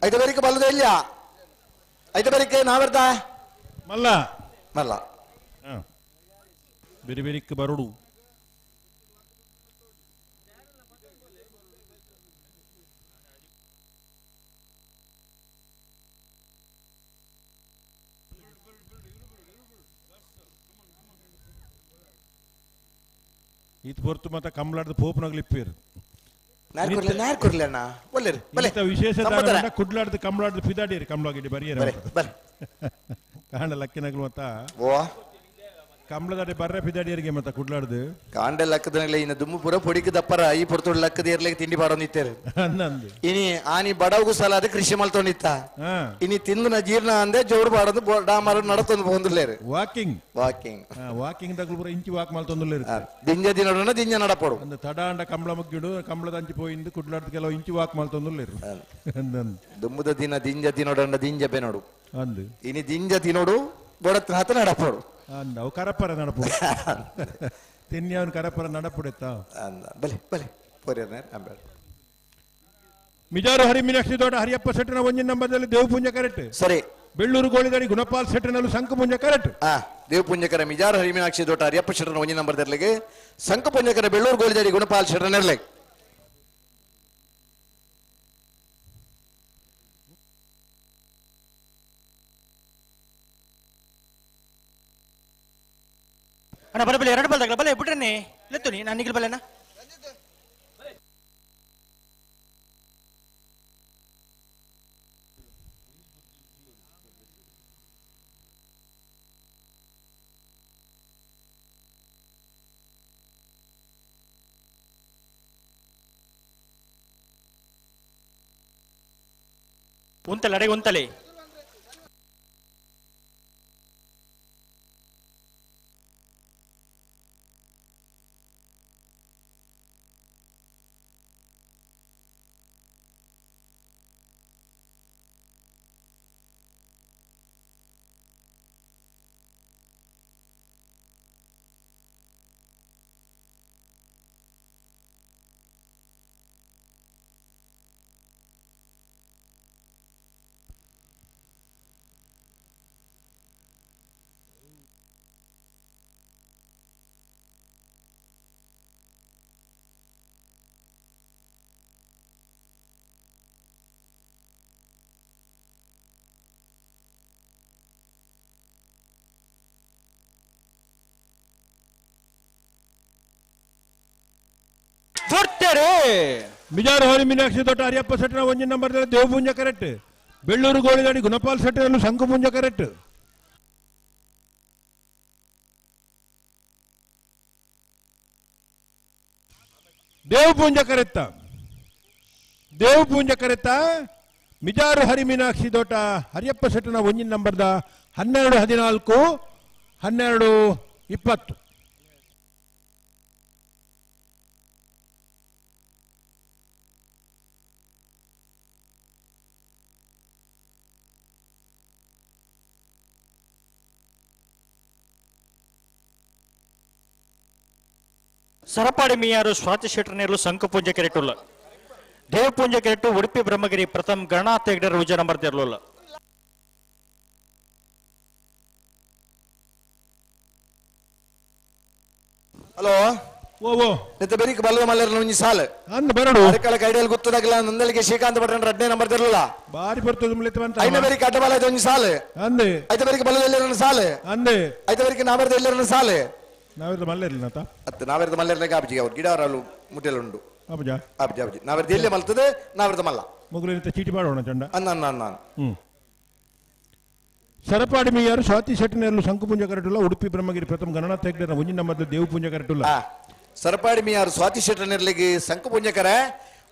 ಐದು ಬೇರಿಕೆ ಬಲ್ಲದ ಇಲ್ಲ ಐದು ಬೇರಿಕೆ ನಾವೆರ್ದ ಮಲ್ಲ ಮಲ್ಲ ಬೇರೆ ಬೇರೆ ಬರೋಡು ಈತ್ ಪೊರ್ತು ಮತ್ತ ಕಮ್ಲಾಡ್ದ ಪೋಪುನಗ್ಲಿಪ್ಪೇರು ವಿಶೇಷ ಕುಡ್ಲಾಡ್ದು ಕಮ್ಲಾಡ್ದು ಪಿದಾಡಿರಿ ಕಮ್ಲಾಗಿಡಿ ಬರಿಯರ ಕಾಂಡ ಲಕ್ಕಿನಗ್ಲು ಮತ್ತ ಕಮ್ಲದಾಡಿ ಬರ್ರೆ ಪಿದಾಡಿಯರಿಗೆ ಮತ್ತ ಕುಡ್ಲಾಡ್ದು ಕಾಂಡ ಲಕ್ಕದನಗ್ಲೆ ಇನ್ನ ದುಮ್ಮು ಪೂರ ಪೊಡಿக்கு ದಪ್ಪರ ಈ ಪೊರ್ತುಡು ಲಕ್ಕದ ಇರ್ಲಿಕ್ಕೆ ತಿಂಡಿ ಪಾಡೊಂದಿತ್ತೇರು ಇನಿ ಆನಿ ಬಡವಗು ಸಲ ಅದು ಕೃಷಿ ಮಲ್ತೊಂದಿತ್ತ ಇನಿ ತಿಂದನ ಜೀರ್ಣ ಅಂದೆ ಜೋರು ಬಾಡೊಂದು ಡಾಮಾರು ನಡತೊಂದು ಪೋಂದುಲ್ಲೇರು walking walking walking ದಗ್ಲು ಪೂರ ಇಂಚಿ ವಾಕ್ ಮಲ್ತೊಂದುಲ್ಲೇರು ದಿಂಜ ದಿನಡನ ದಿಂಜ ನಡಪೋಡು ಅಂದ ತಡಾಂಡ ಕಂಬಳ ಮುಗ್ಗಿಡು ಕಂಬಳದ ಅಂಚಿ ಪೋಯಿಂದು ಕುಡ್ಲಾಡ್ದು ಕೆಲವು ಇಂಚಿ ವಾಕ್ ಮಲ್ತೊಂದುಲ್ಲೇರು ದುಮ್ಮುದ ದಿನ ದಿಂಜ ತಿನ್ನೋಡಂಡ ದಿಂಜ ಬೆನೋಡು ಅಂದು ಇನಿ ದಿಂಜ ತಿನ್ನೋಡು ಬೊಡತ್ರ ಹತ ನಡಪೋಡು ಅವು ಕರಪರ ನಡಪು ತಿನ್ನಿ ಕರಪರ ನಡಪುಡೆತ್ತ ಬಲೆ ಬಲೆ ಪೋರಿಯರ್ನೇರ್ ಅಂಬೇಡ ಮಿಜಾರು ಹರಿ ಮೀನಾಕ್ಷಿ ದೊಡ್ಡ ಹರಿಯಪ್ಪ ಶೆಟ್ಟನ ಒಂಜಿನ ನಂಬರ್ದಲ್ಲಿ ದೇವಪುಂಜ ಕರೆಕ್ಟ್ ಸರಿ ಬೆಳ್ಳೂರು ಗೋಳಿದಡಿ ಗುಣಪಾಲ್ ಶೆಟ್ಟನಲ್ಲೂ ಸಂಕಪುಂಜ ಕರೆಕ್ಟ್ ದೇವಪುಂಜಕರ ಮಿಜಾರು ಹರಿ ಮೀನಾಕ್ಷಿ ದೊಡ್ಡ ಹರಿಯಪ್ಪ ಶೆಟ್ಟನ ಒಂಜಿನ ನಂಬರ್ದಲ್ಲಿಗೆ ಸಂಕಪುಂಜಕರ ಬೆಳ್ಳೂರು ಗೋಳಿದಡಿ ಗುಣಪಾಲ್ ಶೆಟ್ಟನರ್ಲೆಗೆ ಅಣ್ಣ ಬಲೆ ಬಲೆ ಎರಡು ಬಲ್ದಾಗಲ ಬಲೆ ಬಿಟ್ರನ್ನಿ ಲೆತ್ತುನಿ ನಾನು ನಿಗಿಲ್ ಬಲೆನಾ ಉಂತಲೆ ಅಡೆಗೆ ಉಂತಲೆ ಮಿಜಾರು ಹರಿ ಮೀನಾಕ್ಷಿ ದೊಡ್ಡ ಹರಿಯಪ್ಪ ಶೆಟ್ಟನ ಒಂಜಿನ ನಂಬರ್ ದೇವಪುಂಜ ಕರೆಕ್ಟ್ ಬೆಳ್ಳೂರು ಗೋಳಿದಾಡಿ ಗುಣಪಾಲ್ ಶೆಟ್ಟನಲ್ಲೂ ಸಂಕಪುಂಜ ಕರೆಕ್ಟ್ ದೇವಪುಂಜ ಕರೆತ್ತ ದೇವಪುಂಜ ಕರೆತ್ತ ಮಿಜಾರು ಹರಿ ಮೀನಾಕ್ಷಿ ದೊಡ್ಡ ಹರಿಯಪ್ಪ ಶೆಟ್ಟನ ಒಂಜಿನ ನಂಬರ್ದ 12 14 12 20. ಸರಪಾಡಿ ಮಿಯಾರು ಸ್ವಾತಿ ಶೆಟ್ಟರ್ನೇರ್ಲು ಸಂಕಪೂಂಜ ಕೆರೆಟುಲ್ಲ ದೇವಪೂಂಜ ಕೆರೆಟು ಉಡುಪಿ ಬ್ರಹ್ಮಗಿರಿ ಪ್ರಥಮ್ ಗಣನಾಥ ಹೆಗ್ಡೆರ ವಿಜಯ ನಂಬರ್ ತೆರಲುಲ್ಲ. ಹಲೋ ಓ ಓ ನಿತ್ತ ಬೆರಿಕ್ ಬಲ್ಲದ ಮಲ್ಲರ ಒಂಜಿ ಸಾಲು ಅಂದ್ ಬರಡು ಅರಕಳ ಕೈಡಿಯಲ್ಲಿ ಗೊತ್ತದಾಗಲ ನಂದಲಿಗೆ ಶ್ರೀಕಾಂತ್ ಭಟ್ರನ್ ರಡ್ನೇ ನಂಬರ್ ತೆರಲಿಲ್ಲ ಬಾರಿ ಬರ್ತದೆ ಮುಲಿತ ಅಂತ ಐನ ಬೆರಿಕ್ ಅಡ್ಡಬಾಲ ಒಂಜಿ ಸಾಲು ಅಂದೆ ಐತ ಬೆರಿಕ್ ಬಲ್ಲದ ಸಾಲು ಅಂದೆ ಐತ ಬೆರಿಕ್ ನಾಮರ್ದ ಎಲ್ಲರನ್ನ ಸಾಲು ನಾವಿರ್ದ ಮಲ್ಲೇರ್ಲಿಲ್ಲ ನಾತ ಅತ್ತ ನಾವಿರ್ದ ಮಲ್ಲೇರ್ಲಿಕ್ಕೆ ಆಬ್ಜಿ ಅವ್ರು ಗಿಡವರಲ್ಲು ಮುಟ್ಟೆಲುಂಡು ಆಬಜ ಆಬ್ಜಿ ಆಬ್ಜಿ ನಾವಿರ್ದ ಎಲ್ಲೇ ಮಲ್ತದೆ ನಾವಿರ್ದ ಮಲ್ಲ ಮುಗುಲಿನಿಂದ ಚೀಟಿ ಮಾಡೋಣ ಚಂಡ ಅನ್ನ ಅನ್ನ ಅನ್ನ ಹ್ಮ್ ಸರಪಾಡಿ ಮೀಯಾರು ಸ್ವಾತಿ ಶೆಟ್ಟನೇರ್ಲು ಶಂಕುಪುಂಜ ಕರೆಟುಲ್ಲ ಉಡುಪಿ ಬ್ರಹ್ಮಗಿರಿ ಪ್ರಥಮ ಗಣನಾಥ ಹೆಗ್ಡೆರ ಒಂಜಿ ನಮ್ಮದು ದೇವಪುಂಜ ಕರೆಟುಲ್ಲ ಸರಪಾಡಿ ಮೀಯಾರು ಸ್ವಾತಿ ಶೆಟ್ಟನೇರ್ಲಿಗೆ ಶಂಕುಪುಂಜಕರ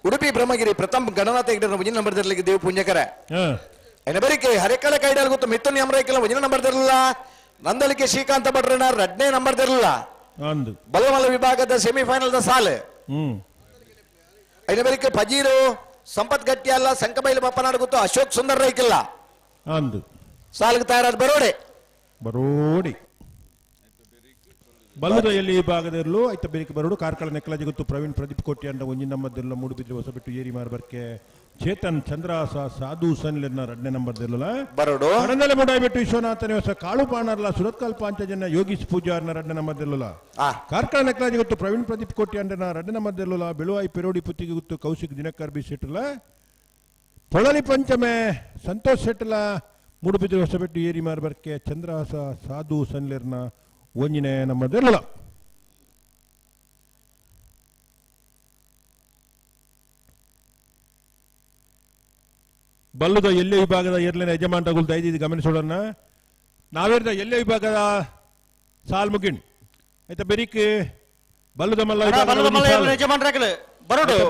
ಉಡುಪಿ ಬ್ರಹ್ಮಗಿರಿ ಪ್ರಥಮ ಗಣನಾಥ ಹೆಗ್ಡೆರ ಒಂಜಿನ ನಂಬರ್ ತೆರಲಿಗೆ ದೇವಪುಂಜಕರ ಎನ ಬರಿಕೆ ಹರೆಕಳ ಕೈಡಲ್ ಗೊತ್ತು ಮಿಥುನ್ ಯಮರೈಕೆಲ್ಲ ಒಂಜಿನ ನಂಬರ್ ತೆರಲಿಲ್ಲ ನಂದಳಿಕೆ ಶ್ರೀಕಾಂತ ಭಟ್ರನ ರಡ್ನೇ ನಂಬರ್ ತೆರಲಿಲ್ಲ ಅಂದು ಬಲ್ಲಮಲ್ಲ ವಿಭಾಗದ ಸೆಮಿಫೈನಲ್ the ಸಾಲು ಹ್ಮ್ ಐನ ಬರಿಕೆ ಪಜೀರು ಸಂಪತ್ ಗಟ್ಟಿ ಅಲ್ಲ ಸಂಕಬೈಲು ಬಪ್ಪನಾಡು ಗೊತ್ತು ಅಶೋಕ್ ಸುಂದರ್ ರೈಕಿಲ್ಲ ಅಂದು ಸಾಲಿಗೆ ತಯಾರಾದ ಬರೋಡೆ ಬರೋಡಿ ಬಲ್ಲದ ಎಲ್ಲಿ ವಿಭಾಗದಿರಲು ಐತ ಬೇರಿಕೆ ಬರೋಡು ಕಾರ್ಕಳ ನೆಕ್ಕಲಾಜಿ ಗೊತ್ತು ಪ್ರವೀಣ್ ಪ್ರದೀಪ್ ಕೋಟಿ ಅಂಡ ಒಂಜಿ ನಂಬರ್ದಿರಲ ಮೂಡುಬಿದ್ರೆ ಹೊಸಬೆಟ್ಟು ಏರಿ ಮಾರ್ಬರ್ಕೆ ಚೇತನ್ ಚಂದ್ರಹಾಸ ಸಾಧು ಸನ್ಲೆರ್ನ ಎರಡನೇ ನಂಬರ್ದಿರಲ ಬರೋಡು ಕಡಂದಲೆ ಮುಡಾಯ್ಬಿಟ್ಟು ವಿಶ್ವನಾಥನ ಹೊಸ ಕಾಳು ಪಾಣರ್ಲ ಸುರತ್ಕಲ್ ಪಾಂಚಜನ ಯೋಗೀಶ್ ಪೂಜಾರ್ನ ಎರಡನೇ ನಂಬರ್ದಿರಲ ಕಾರ್ಕಳ ನೆಕ್ಕಲಾಜಿ ಗೊತ್ತು ಪ್ರವೀಣ್ ಪ್ರದೀಪ್ ಕೋಟಿ ಅಂಡನ ಎರಡನೇ ನಂಬರ್ದಿರಲ ಬೆಳುವಾಯಿ ಪೆರೋಡಿ ಪುತ್ತಿಗೆ ಗೊತ್ತು ಕೌಶಿಕ್ ದಿನಕರ್ ಬಿ ಶೆಟ್ಟಲ ಪೊಳಲಿ ಪಂಚಮೆ ಸಂತೋಷ್ ಶೆಟ್ಟಲ ಮೂಡುಬಿದ್ರೆ ಹೊಸಬೆಟ್ಟು ಏರಿ ಮಾರ್ಬರ್ಕೆ ಚಂದ್ರಹಾಸ ಸಾಧು ಸನ್ಲೆರ್ನ ಒಂಜಿನೇ ನಮ್ಮದಿರಲಿಲ್ಲ. ಬಲ್ಲದ ಎಲ್ಲೆ ವಿಭಾಗದ ಏರ್ಲಿನ ಯಜಮಾನಗಳು ದಯದೀದಿ ಗಮನಿಸೋಣ. ನಾವೇರ್ದ ಎಲ್ಲೆ ವಿಭಾಗದ ಸಾಲ್ ಮುಗಿಣ್ ಆಯ್ತಾ ಬೆರಿಕ್ ಬಲ್ಲದ ಮಲ್ಲ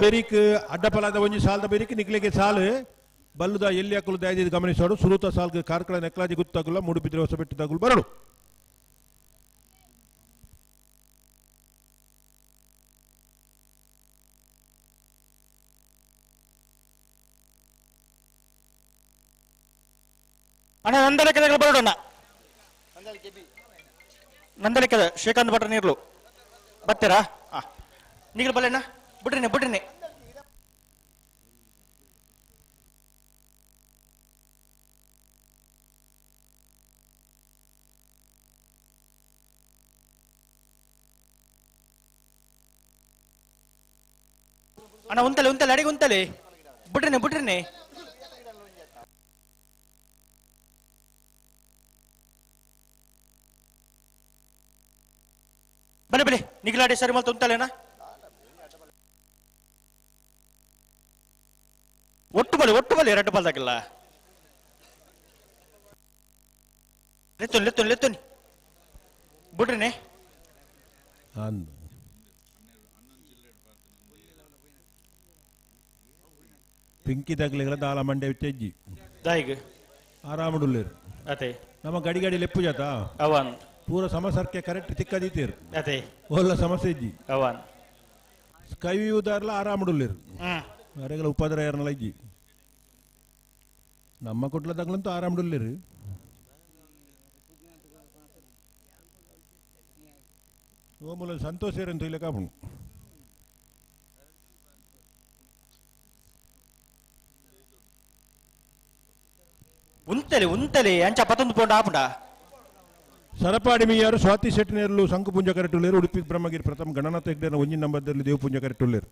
ಬೆರಿಕ್ ಅಡ್ಡಪಲಾದ ಒಂಜಿ ಸಾಲದ ಬೆರಿಕ್ ನಿಕ್ಲಿಗೆ ಸಾಲು ಬಲ್ಲದ ಎಲ್ಲಿ ಹಾಕಲು ದಯದೀದಿ ಗಮನಿಸೋಡು. ಸುರೂತ ಸಾಲ್ಗೆ ಕಾರ್ಕಳ ನೆಕ್ಲಾಜಿ ಗುತ್ತಾಗಲ್ಲ ಮೂಡುಬಿದ್ರೆ ಹೊಸಬೆಟ್ಟದಾಗಲು ಬರೋಡು. ಅಣ್ಣ ನಂದಲಿಕೆದ ಬರೋಣ. ನಂದಲಿಕೆದ ಶ್ರೀಕಾಂತ್ ಭಟ್ರ ನೀರ್ಲು ಬರ್ತೀರಾ? ನೀರು ಬಲ್ಲೆಣ್ಣ ಬಿಡ್ರಿನಿ ಬಿಡ್ರಿನಿ. ಅಣ್ಣ ಉಂತಲೆ ಉಂತಲೆ ಅಡಿಗೆ ಉಂತಲೆ ಬಿಡ್ರಿನಿ ಬಿಡ್ರಿನಿ. ಬಲೆ ಬಲೆ ನಿಗಲಾಡಿ ಸರಿ ಮಲ್ತು ಉಂತಲೇನಾ? ಒಟ್ಟು ಬಲೆ ಒಟ್ಟು ಬಲೆ ಎರಡು ಬಲ್ದಾಗಿಲ್ಲ. ಲೆತ್ತುನಿ ಲೆತ್ತುನಿ ಲೆತ್ತುನಿ ಬಿಡ್ರಿನಿ. ಪಿಂಕಿ ತಗ್ಲಿಗಳ ದಾಲ ಮಂಡೆ ತೆಜ್ಜಿ ದಾಯಿಗ್ ಆರಾಮಡುಲ್ಲೇರು ಅದೇ ನಮ್ಮ ಗಡಿ ಗಡಿ ಲೆಪ್ಪು ಜಾತ ಅವನ್ ಪೂರ ಸಮಸರ್ಕೆ ಕರೆಕ್ಟ್ ತಿಕ್ಕದೀತೇರು ಅದೇ ಒಲ್ಲ ಸಮಸ್ಯೆ ಇಜ್ಜಿ ಅವನ್ ಸ್ಕೈ ವ್ಯೂದಾರ್ಲ ಆರಾಮಡುಲ್ಲೇರು ಅರೆಗಳ ಉಪದ್ರ ಯಾರನ್ನೆಲ್ಲ ಇಜ್ಜಿ ನಮ್ಮ ಕೊಟ್ಲ ತಗ್ಲಂತೂ ಆರಾಮಡುಲ್ಲೇರು. ಓಮೂಲ ಸಂತೋಷ ಅಂತ ಇಲ್ಲ ಕಾಪುಣು. ಉಂತಲೆ ಉಂತಲೆ ಅಂಚ ಪತ್ತೊಂದು ಪೋಂಡ ಆಪುಂಡ. ಸರಪಾಡಿ ಮೀಯಾರು ಸ್ವಾತಿ ಶೆಟ್ಟಿನೇರ್ಲು ಶಂಕುಪುಂಜ ಕರೆಟುಲ್ಲೇರು. ಉಡುಪಿ ಬ್ರಹ್ಮಗಿರಿ ಪ್ರಥಮ ಗಣನಾಥ ಹೆಗ್ಡೆನ ಒಂಜಿನ ನಂಬರ್ದಲ್ಲಿ ದೇವಪುಂಜ ಕರೆಟುಲ್ಲೇರು.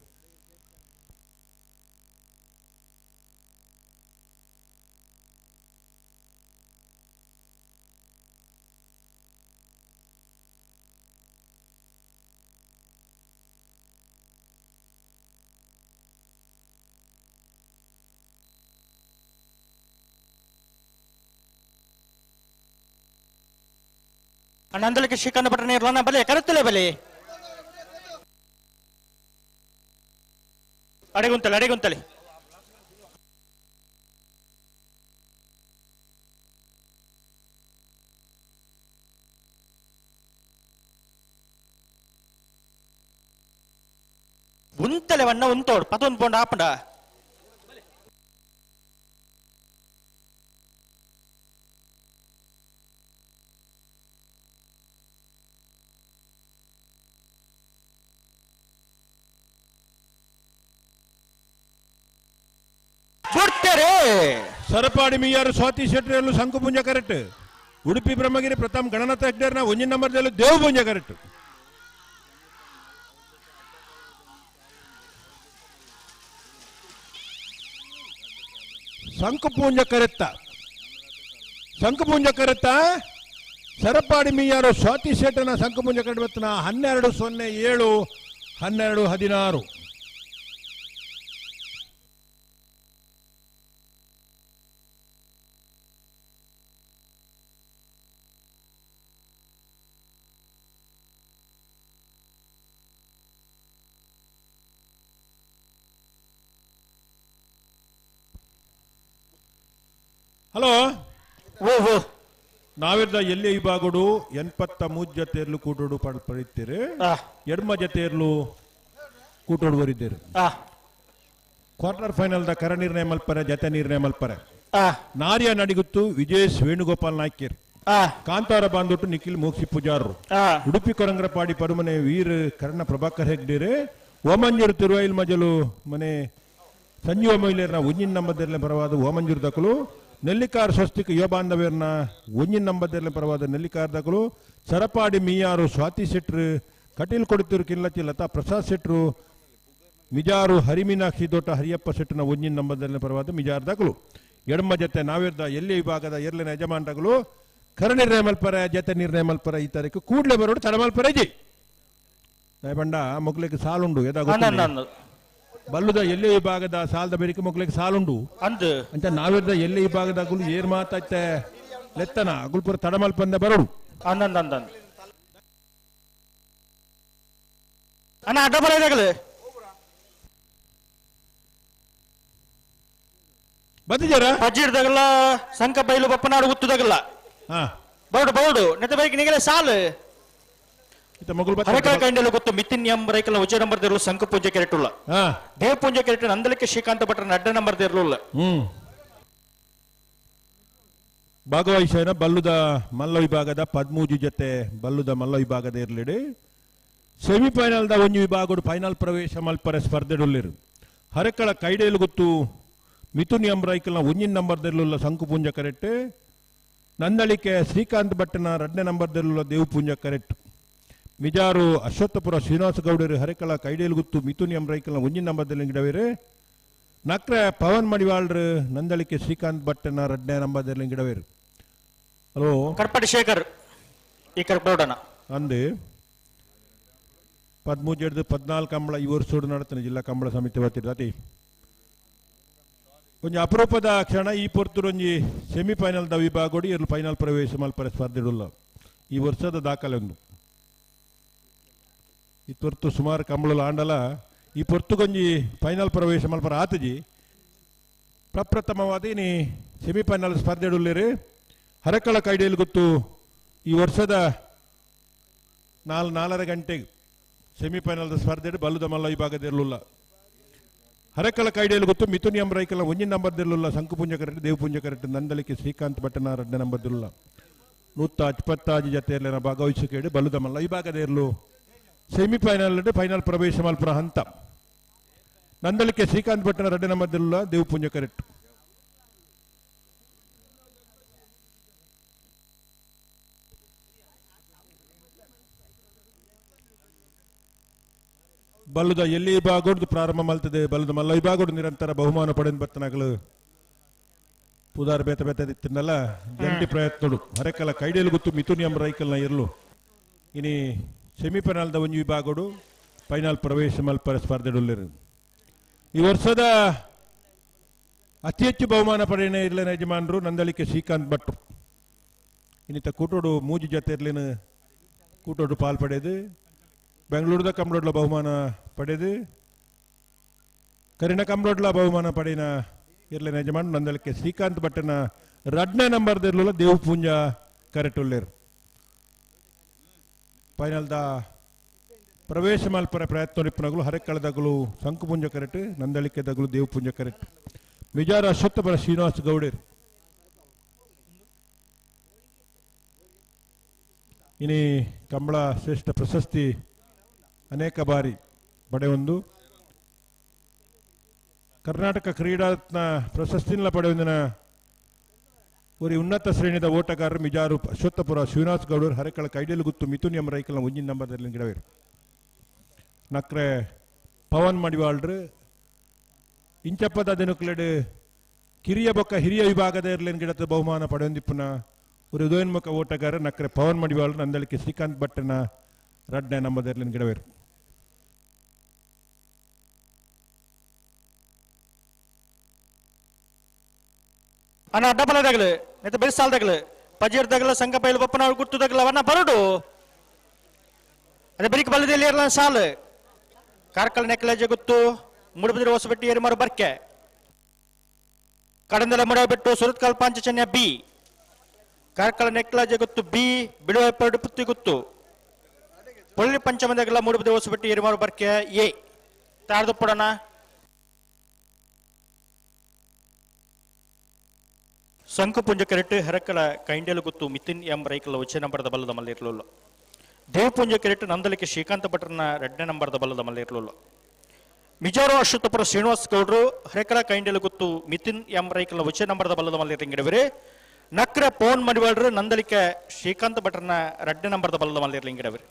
ನಂದಲಿಕೆ ಶ್ರೀಕಾಂತ ಭಟ್ರ ನೀರ್ಲು ಬಲೆ ಕರೆತ್ತಲೆ ಬಲೆ ಅಡೆಗುಂತಲೆ ಅಡೆಗುಂತಲೆ. ಉಂತಲೆ ವಣ್ಣ ಉಂತೋಡು ಪತ್ತೊಂದು ಪೋಂಡ ಆಪಂಡ. ಸರಪಾಡಿ ಮೀಯಾರು ಸ್ವಾತಿ ಶೆಟ್ಟರಲ್ಲೂ ಶಂಕುಪುಂಜ ಕರೆಕ್ಟ್. ಉಡುಪಿ ಬ್ರಹ್ಮಗಿರಿ ಪ್ರಥಮ ಗಣನಾಥ ಹೆಗ್ಡೆರ್ನ ಒಂಜಿನ ನಂಬರ್ದಲ್ಲೂ ದೇವಪುಂಜ ಕರೆಕ್ಟ್. ಶಂಕುಪುಂಜ ಕರೆತ್ತ ಶಂಕುಪುಂಜ ಕರೆತ್ತ ಸರಪಾಡಿ ಮೀಯಾರು ಸ್ವಾತಿ ಶೆಟ್ಟನ ಶಂಕುಪುಂಜ ಕರೆಕ್ಟ್ 12:07 12:16. ಹಲೋ ಓ ನಾವಿರ್ದ ಎಲ್ಲಿ ವಿಭಾಗಡು 83 ಜತೆಯರ್ಲು ಕೂಟೋಡು ಪಡೆಯುತ್ತೀರಿ, ಎಡ್ಮ ಜತೆಯರ್ಲು ಕೂಟೋಡು ಬರಿದ್ದೀರಿ. Quarter final the ಕರ ನಿರ್ಣಯ ಮಲ್ಪರೆ ಜತೆ ನಿರ್ಣಯ ಮಲ್ಪರೆ. ನಾರಿಯ ನಡಿಗುತ್ತು ವಿಜೇಶ್ ವೇಣುಗೋಪಾಲ್ ನಾಯ್ಕರ್. ಕಾಂತಾರ ಬಾಂದೊಟ್ಟು ನಿಖಿಲ್ ಮೋಕ್ಷಿ ಪೂಜಾರರು ಉಡುಪಿ ಕೊರಂಗ್ರಪಾಡಿ ಪರುಮನೆ ವೀರ್ ಕರ್ಣ ಪ್ರಭಾಕರ್ ಹೆಗ್ಡೇರೆ ಓಮಂಜೂರು ತಿರುವೈಲ್ ಮಜಲು ಮನೆ ಸಂಜೀವ ಮಹಿಳೆಯರ್ನ ಒಂಜಿನ ನಂಬದರ್ಲೆ ಪರವಾದ ಓಮಂಜೂರು ದಕಲು ನೆಲ್ಲಿಕಾರ್ ಸ್ವಸ್ತಿಕ್ ಯುವ ಬಾಂಧವ್ಯರ್ನ ಒಂಜಿನ ನಂಬದರ್ಲೆ ಪರವಾದ ನೆಲ್ಲಿಕಾರ್ ದಕಲು ಸರಪಾಡಿ ಮೀಯಾರು ಸ್ವಾತಿ ಶೆಟ್ರು ಕಟೀಲ್ ಕೊಡುತ್ತಿರು ಕಿಲ್ಲಚಿ ಲತಾ ಪ್ರಸಾದ್ ಶೆಟ್ರು ಮಿಜಾರು ಹರಿಮೀನಾಕ್ಷಿ ದೋಟ ಹರಿಯಪ್ಪ ಶೆಟ್ಟನ ಒಂಜಿನ ನಂಬದರ್ಲೆ ಪರವಾದ ಮಿಜಾರ್ ದಕಲು ಎಡಮ ಜೊತೆ ನಾವಿರ್ದ ಎಲ್ಲಿ ವಿಭಾಗದ ಎರ್ಲಿನ ಯಜಮಾನ್ರಗಳು ಕರ ನಿರ್ಣಯ ಮಲ್ಪರ ಜೊತೆ ನಿರ್ಣಯ ಮಲ್ಪರ ಈ ತಾರೀಕು ಕೂಡ್ಲೆ ಬರೋಡು ತಡಮಲ್ಪರ ಜಿ ಬಂಡ ಮೊಗ್ಲಿಗೆ ಸಾಲುಂಡು ಎದಾಗ ಬಲ್ಲುದ ಎಲ್ಲಿ ವಿಭಾಗದ ಸಾಲದ ಬೇರಿಕೆ ಮೊಗ್ಲಿಗೆ ಸಾಲುಂಡು ಅಂತ ನಾವಿರ್ದ ಎಲ್ಲಿ ವಿಭಾಗದ ಅಗುಲು ಏರ್ ಮಾತಾಯ್ತೆ ಲೆತ್ತನ ಅಗುಲ್ಪುರ ತಡಮಲ್ಪಂದ ಬರೋಡು ಅಣ್ಣ ಅಡ್ಡ ಬರ ಬತ್ತಿಜಾರ ಬಜ್ಜಿಡ್ದಾಗಲ್ಲ ಸಂಕ ಬೈಲು ಬಪ್ಪನಾಡು ಗುತ್ತದಾಗಲ್ಲ ಬರೋಡು ಬರೋಡು ನೆತ್ತ ಬೈಕ್ ನಿಗಲೆ ಸಾಲು ಹರಕಳ ಕಂಡಲು ಗೊತ್ತು ಮಿತಿನ್ ಎಂ ರೈಕಲ ಉಚ್ಚ ನಂಬರ್ ದೇರ್ಲು ಸಂಕ ಪೂಜೆ ಕೆರೆಟುಲ್ಲ ದೇವ ಪೂಜೆ ಕೆರೆಟು ನಂದಲಿಕ್ಕೆ ಶ್ರೀಕಾಂತ ಭಟ್ರ ನಡ್ಡ ನಂಬರ್ ದೇರ್ಲುಲ್ಲ. ಭಾಗವಹಿಸೋಣ ಬಲ್ಲುದ ಮಲ್ಲ ವಿಭಾಗದ ಪದ್ಮೂಜು ಜೊತೆ ಬಲ್ಲುದ ಮಲ್ಲ ವಿಭಾಗದ ಇರ್ಲಿಡಿ ಸೆಮಿಫೈನಲ್ದ ಒಂದು ವಿಭಾಗಡು ಫೈನಲ್ ಪ್ರವೇಶ ಮಲ್ಪರೆ ಸ್ಪರ್ಧೆಡುಲ್ಲಿರು ಹರಕಳ ಕೈಡೇಲು ಗೊತ್ತು ಮಿಥುನ್ ಎಂ ರೈಕಲ್ನ ಒಂಜಿನ ನಂಬರ್ ದೆರ್ಲುಲ್ಲ ಸಂಕುಪುಂಜ ಕರೆಕ್ಟ್ ನಂದಳಿಕೆ ಶ್ರೀಕಾಂತ್ ಭಟ್ಟನ ಎರಡನೇ ನಂಬರ್ ದೆರ್ಲುಲ್ಲ ದೇವಪುಂಜ ಕರೆಕ್ಟ್ ಮಿಜಾರು ಅಶ್ವತ್ಥಪುರ ಶ್ರೀನಿವಾಸ ಗೌಡರು ಹರಕಳ ಕೈಡೇಲು ಗುತ್ತು ಮಿಥುನ್ ಎಂ ರೈಕಲ್ನ ಒಂಜಿನ ನಂಬರ್ ಗಿಡವೇರು ನಕ್ರೆ ಪವನ್ ಮಡಿವಾಳ್ರು ನಂದಳಿಕೆ ಶ್ರೀಕಾಂತ್ ಭಟ್ಟನ ಎರಡನೇ ನಂಬರ್ ಗಿಡವೇರು. ಹಲೋ ಕರ್ಪಟಿ ಶೇಖರ್ ಈ ಕರ್ಪೋಡನ ಅಂದು 13 14 ಕಂಬಳ ಈ ವರ್ಷ ನಡತನ ಜಿಲ್ಲಾ ಕಂಬಳ ಸಮಿತಿ ವತಿರ್ದತಿ ಒಂಜಿ ಅಪರೂಪದ ಕ್ಷಣ ಈ ಪೊರ್ತುರೊಂಜಿ ಸೆಮಿಫೈನಲ್ the ವಿಭಾಗೋಡಿ ಇರ್ಲು ಫೈನಲ್ ಪ್ರವೇಶ ಮಲ್ಪರೆ ಸ್ಪರ್ಧೆಡುಲ್ಲ ಈ ವರ್ಷದ ದಾಖಲೆ ಒಂದು ಈ ಪೊರ್ತು ಸುಮಾರು ಕಂಬಳಲು ಆಂಡಲ ಈ ಪೊರ್ತುಗೊಂಜಿ ಫೈನಲ್ ಪ್ರವೇಶ ಮಲ್ಪರ ಆತಜಿ ಪ್ರಪ್ರಥಮವಾದ ನೀ ಸೆಮಿಫೈನಲ್ ಸ್ಪರ್ಧೆಡುಲ್ಲಿರಿ ಹರಕಳ ಕೈಡಿಯಲ್ಲಿ ಗೊತ್ತು ಈ ವರ್ಷದ 4.5 ಗಂಟೆಗೆ ಸೆಮಿಫೈನಲ್ ಸ್ಪರ್ಧೆ ಬಲ್ಲುದ ಮಲ್ಲ ವಿಭಾಗದ ಇರಲಿಲ್ಲ ಹರಕಳ ಕೈಡಿಯಲ್ಲಿ ಗೊತ್ತು ಮಿಥುನ್ ಎಂ ರೈಕಲ ಒಂಜಿನ ನಂಬರ್ ಇರಲಿಲ್ಲ ಸಂಕುಪುಂಜ ಕರೆಕ್ಟ್ ದೇವಪುಂಜ ಕರೆಕ್ಟ್ ನಂದಲಿಕೆ ಶ್ರೀಕಾಂತ್ ಭಟ್ಟನ ಎರಡನೇ ನಂಬರ್ ಇರಲಿಲ್ಲ 125 ಜೊತೆಯಲ್ಲಿ ಭಾಗವಹಿಸಿಕೆ ಬಲ್ಲುದ ಮಲ್ಲ ವಿಭಾಗದ ಇರಲು ಸೆಮಿಫೈನಲ್ ಫೈನಲ್ ಪ್ರವೇಶ ಮಲ್ಪುರ ಹಂತ ನಂದಲಿಕೆ ಶ್ರೀಕಾಂತ್ ಭಟ್ಟನ ಎರಡನೇ ನಂಬರ್ ಇರಲಿಲ್ಲ ದೇವಪುಂಜ ಕರೆಕ್ಟ್. ಬಲ್ಲುದ ಎಲ್ಲಿ ವಿಭಾಗದ್ದು ಪ್ರಾರಂಭ ಮಲ್ತದೆ ಬಲ್ಲದ ಮಲ್ಲ ವಿಭಾಗಡು ನಿರಂತರ ಬಹುಮಾನ ಪಡೆದ ಬರ್ತನಾಗಲು ಪುದಾರ್ ಬೇತ ಬೇತ ಜಂಟಿ ಪ್ರಯತ್ನಡು ಹರಕಲ ಕೈಡೇಲು ಗೊತ್ತು ಮಿಥುನ್ ಎಂ ರೈಕಲ್ನ ಇರಲು ಇನಿ ಸೆಮಿಫೈನಲ್ದ ಒಂದು ವಿಭಾಗಡು ಫೈನಲ್ ಪ್ರವೇಶ ಮಲ್ಪರ ಸ್ಪರ್ಧೆಡುಲ್ಲಿರು ಈ ವರ್ಷದ ಅತಿ ಹೆಚ್ಚು ಬಹುಮಾನ ಪಡೆಯಣ ಇರ್ಲಿನ ಯಜಮಾನರು ನಂದಳಿಕೆ ಶ್ರೀಕಾಂತ್ ಭಟ್ರು ಇನ್ನಿತ ಕೂಟೋಡು ಮೂಜು ಜೊತೆ ಇರ್ಲಿನ ಕೂಟೋಡು ಪಾಲ್ ಪಡೆದು ಬೆಂಗಳೂರದ ಕಂಬ್ಳೋಡ್ಲ ಬಹುಮಾನ ಪಡೆದು ಕರಿನ ಕಂಬ್ಳೋಡ್ಲ ಬಹುಮಾನ ಪಡೆಯಿನ ಇರ್ಲಿನ ಯಜಮಾನ್ ನಂದಳಿಕೆ ಶ್ರೀಕಾಂತ್ ಭಟ್ಟನ ಎರಡನೇ ನಂಬರ್ ಇರ್ಲಿಲ್ಲ ದೇವಪೂಂಜ ಕರೆಟುಲ್ಲೇರು ಫೈನಲ್ದ ಪ್ರವೇಶ ಮಲ್ಪರ ಪ್ರಯತ್ನ ನಿಪುಣಗಳು ಹರಕಳದಗಲು ಸಂಕುಪುಂಜ ಕರೆಕ್ಟ್ ನಂದಳಿಕೆ ದಗಲು ದೇವಪುಂಜ ಕರೆಕ್ಟ್ ಮಿಜಾರ ಅಶ್ವತ್ಥಪುರ ಶ್ರೀನಿವಾಸ ಗೌಡೇರು ಇನಿ ಕಂಬಳ ಶ್ರೇಷ್ಠ ಪ್ರಶಸ್ತಿ ಅನೇಕ ಬಾರಿ ಪಡೆಯೊಂದು ಕರ್ನಾಟಕ ಕ್ರೀಡಾರತ್ನ ಪ್ರಶಸ್ತಿನ ಪಡೆಯೊಂದಿನ ஒரு ಉನ್ನತ ಶ್ರೇಣಿದ ಓಟಗಾರರು ಮಿಜಾರು ಅಶ್ವತ್ಥಪುರ ಶ್ರೀನಿವಾಸ ಗೌಡರು ಹರಕಳ ಕೈಡೇಲು ಗುತ್ತು ಮಿಥುನ್ ಎಂ ರೈಕಲ್ನ ಒಂಜಿನ ನಂಬರ್ದಲ್ಲಿ ಗಿಡವೇರು ನಕ್ರೆ ಪವನ್ ಮಡಿವಾಳ್ರು ಇಂಚಪ್ಪದ ದಿನಕ್ಲೆಡು ಕಿರಿಯ ಬೊಕ್ಕ ಹಿರಿಯ ವಿಭಾಗದ ಇರ್ಲೇನ್ ಗಿಡದ ಬಹುಮಾನ ಪಡೆಯೊಂದಿಪ್ಪುನ ஒரு ಉದಯೋನ್ಮುಖ ಓಟಗಾರ ನಕ್ರೆ ಪವನ್ ಮಡಿವಾಳ್ರು ನಂದಳಿಕೆ ಶ್ರೀಕಾಂತ್ ಭಟ್ಟನ ರಡ್ನೆ ನಂಬರ್ದಲ್ಲಿ ಗಿಡವೇರು. ಅಣ್ಣ ಡಬಲ್ ದಗಲು ನೆತ್ತ ಬೆಳ್ಸಾಲ್ ದಗಲು ಪಜೀರ್ ದಗಲ ಸಂಘ ಬೈಲು ಬಪ್ಪನ ಗುರ್ತು ದಗಲ ಅವನ್ನ ಬರಡು ಅದೇ ಬೆರಿಕ್ ಬಲ್ಲದಲ್ಲಿ ಇರಲ ಸಾಲು ಕಾರ್ಕಳ ನೆಕ್ಕಲೇಜ ಗುತ್ತು ಮುಡುಬಿದ್ರೆ ಹೊಸಬೆಟ್ಟಿ ಏರಿಮಾರು ಬರ್ಕೆ ಕಡಂದಲ ಮುಡಬಿಟ್ಟು ಸುರತ್ಕಲ್ ಪಾಂಚಜನ್ಯ ಬಿ ಕಾರ್ಕಳ ನೆಕ್ಕಲಾಜ ಗುತ್ತು ಬಿ ಬಿಡುವ ಪರಡು ಪುತ್ತಿ ಗುತ್ತು ಪೊಳ್ಳಿ ಪಂಚಮದಗಲ ಮೂಡುಬಿದ್ರೆ ಹೊಸಬೆಟ್ಟಿ ಏರಿಮಾರು ಬರ್ಕೆ ಎ ತಾರ್ದು ಪಡೋಣ. ಸಂಕುಪುಂಜ ಕೆರೆಟ್ ಹೆರಕಲ ಕೈಂಡೇಲು ಗುತ್ತು ಮಿತಿನ್ ಎಂ ರೈಕಲ ಉಚ್ಚ ನಂಬರ್ದ ಬಲ್ಲದ ಮಲ್ಲಿರ್ಲುಲ್ಲ. ದೇವಪುಂಜ ಕೆರೆಟ್ ನಂದಲಿಕೆ ಶ್ರೀಕಾಂತ ಭಟ್ರನ 2ನೇ ನಂಬರ್ದ ಬಲ್ಲದ ಮಲ್ಲಿರ್ಲುಲ್ಲ. ಮಿಜಾರು ಅಶ್ವತ್ಥಪುರ ಶ್ರೀನಿವಾಸ್ ಗೌಡ್ರು ಹರೆಕಲ ಕೈಂಡೇಲು ಗುತ್ತು ಮಿತಿನ್ ಎಂ ರೈಕಲ ಉಚ್ಚ ನಂಬರ್ದ ಬಲ್ಲದ ಮಲ್ಲಿರ್ಲಿಂಗಿಡವರೆ. ನಕ್ರ ಪವನ್ ಮಡಿವಾಳ್ರು ನಂದಲಿಕೆ ಶ್ರೀಕಾಂತ ಭಟ್ರನ 2ನೇ ನಂಬರ್ದ ಬಲ್ಲದ ಮಲ್ಲಿರ್ಲಿಂಗಿಡವರೆ.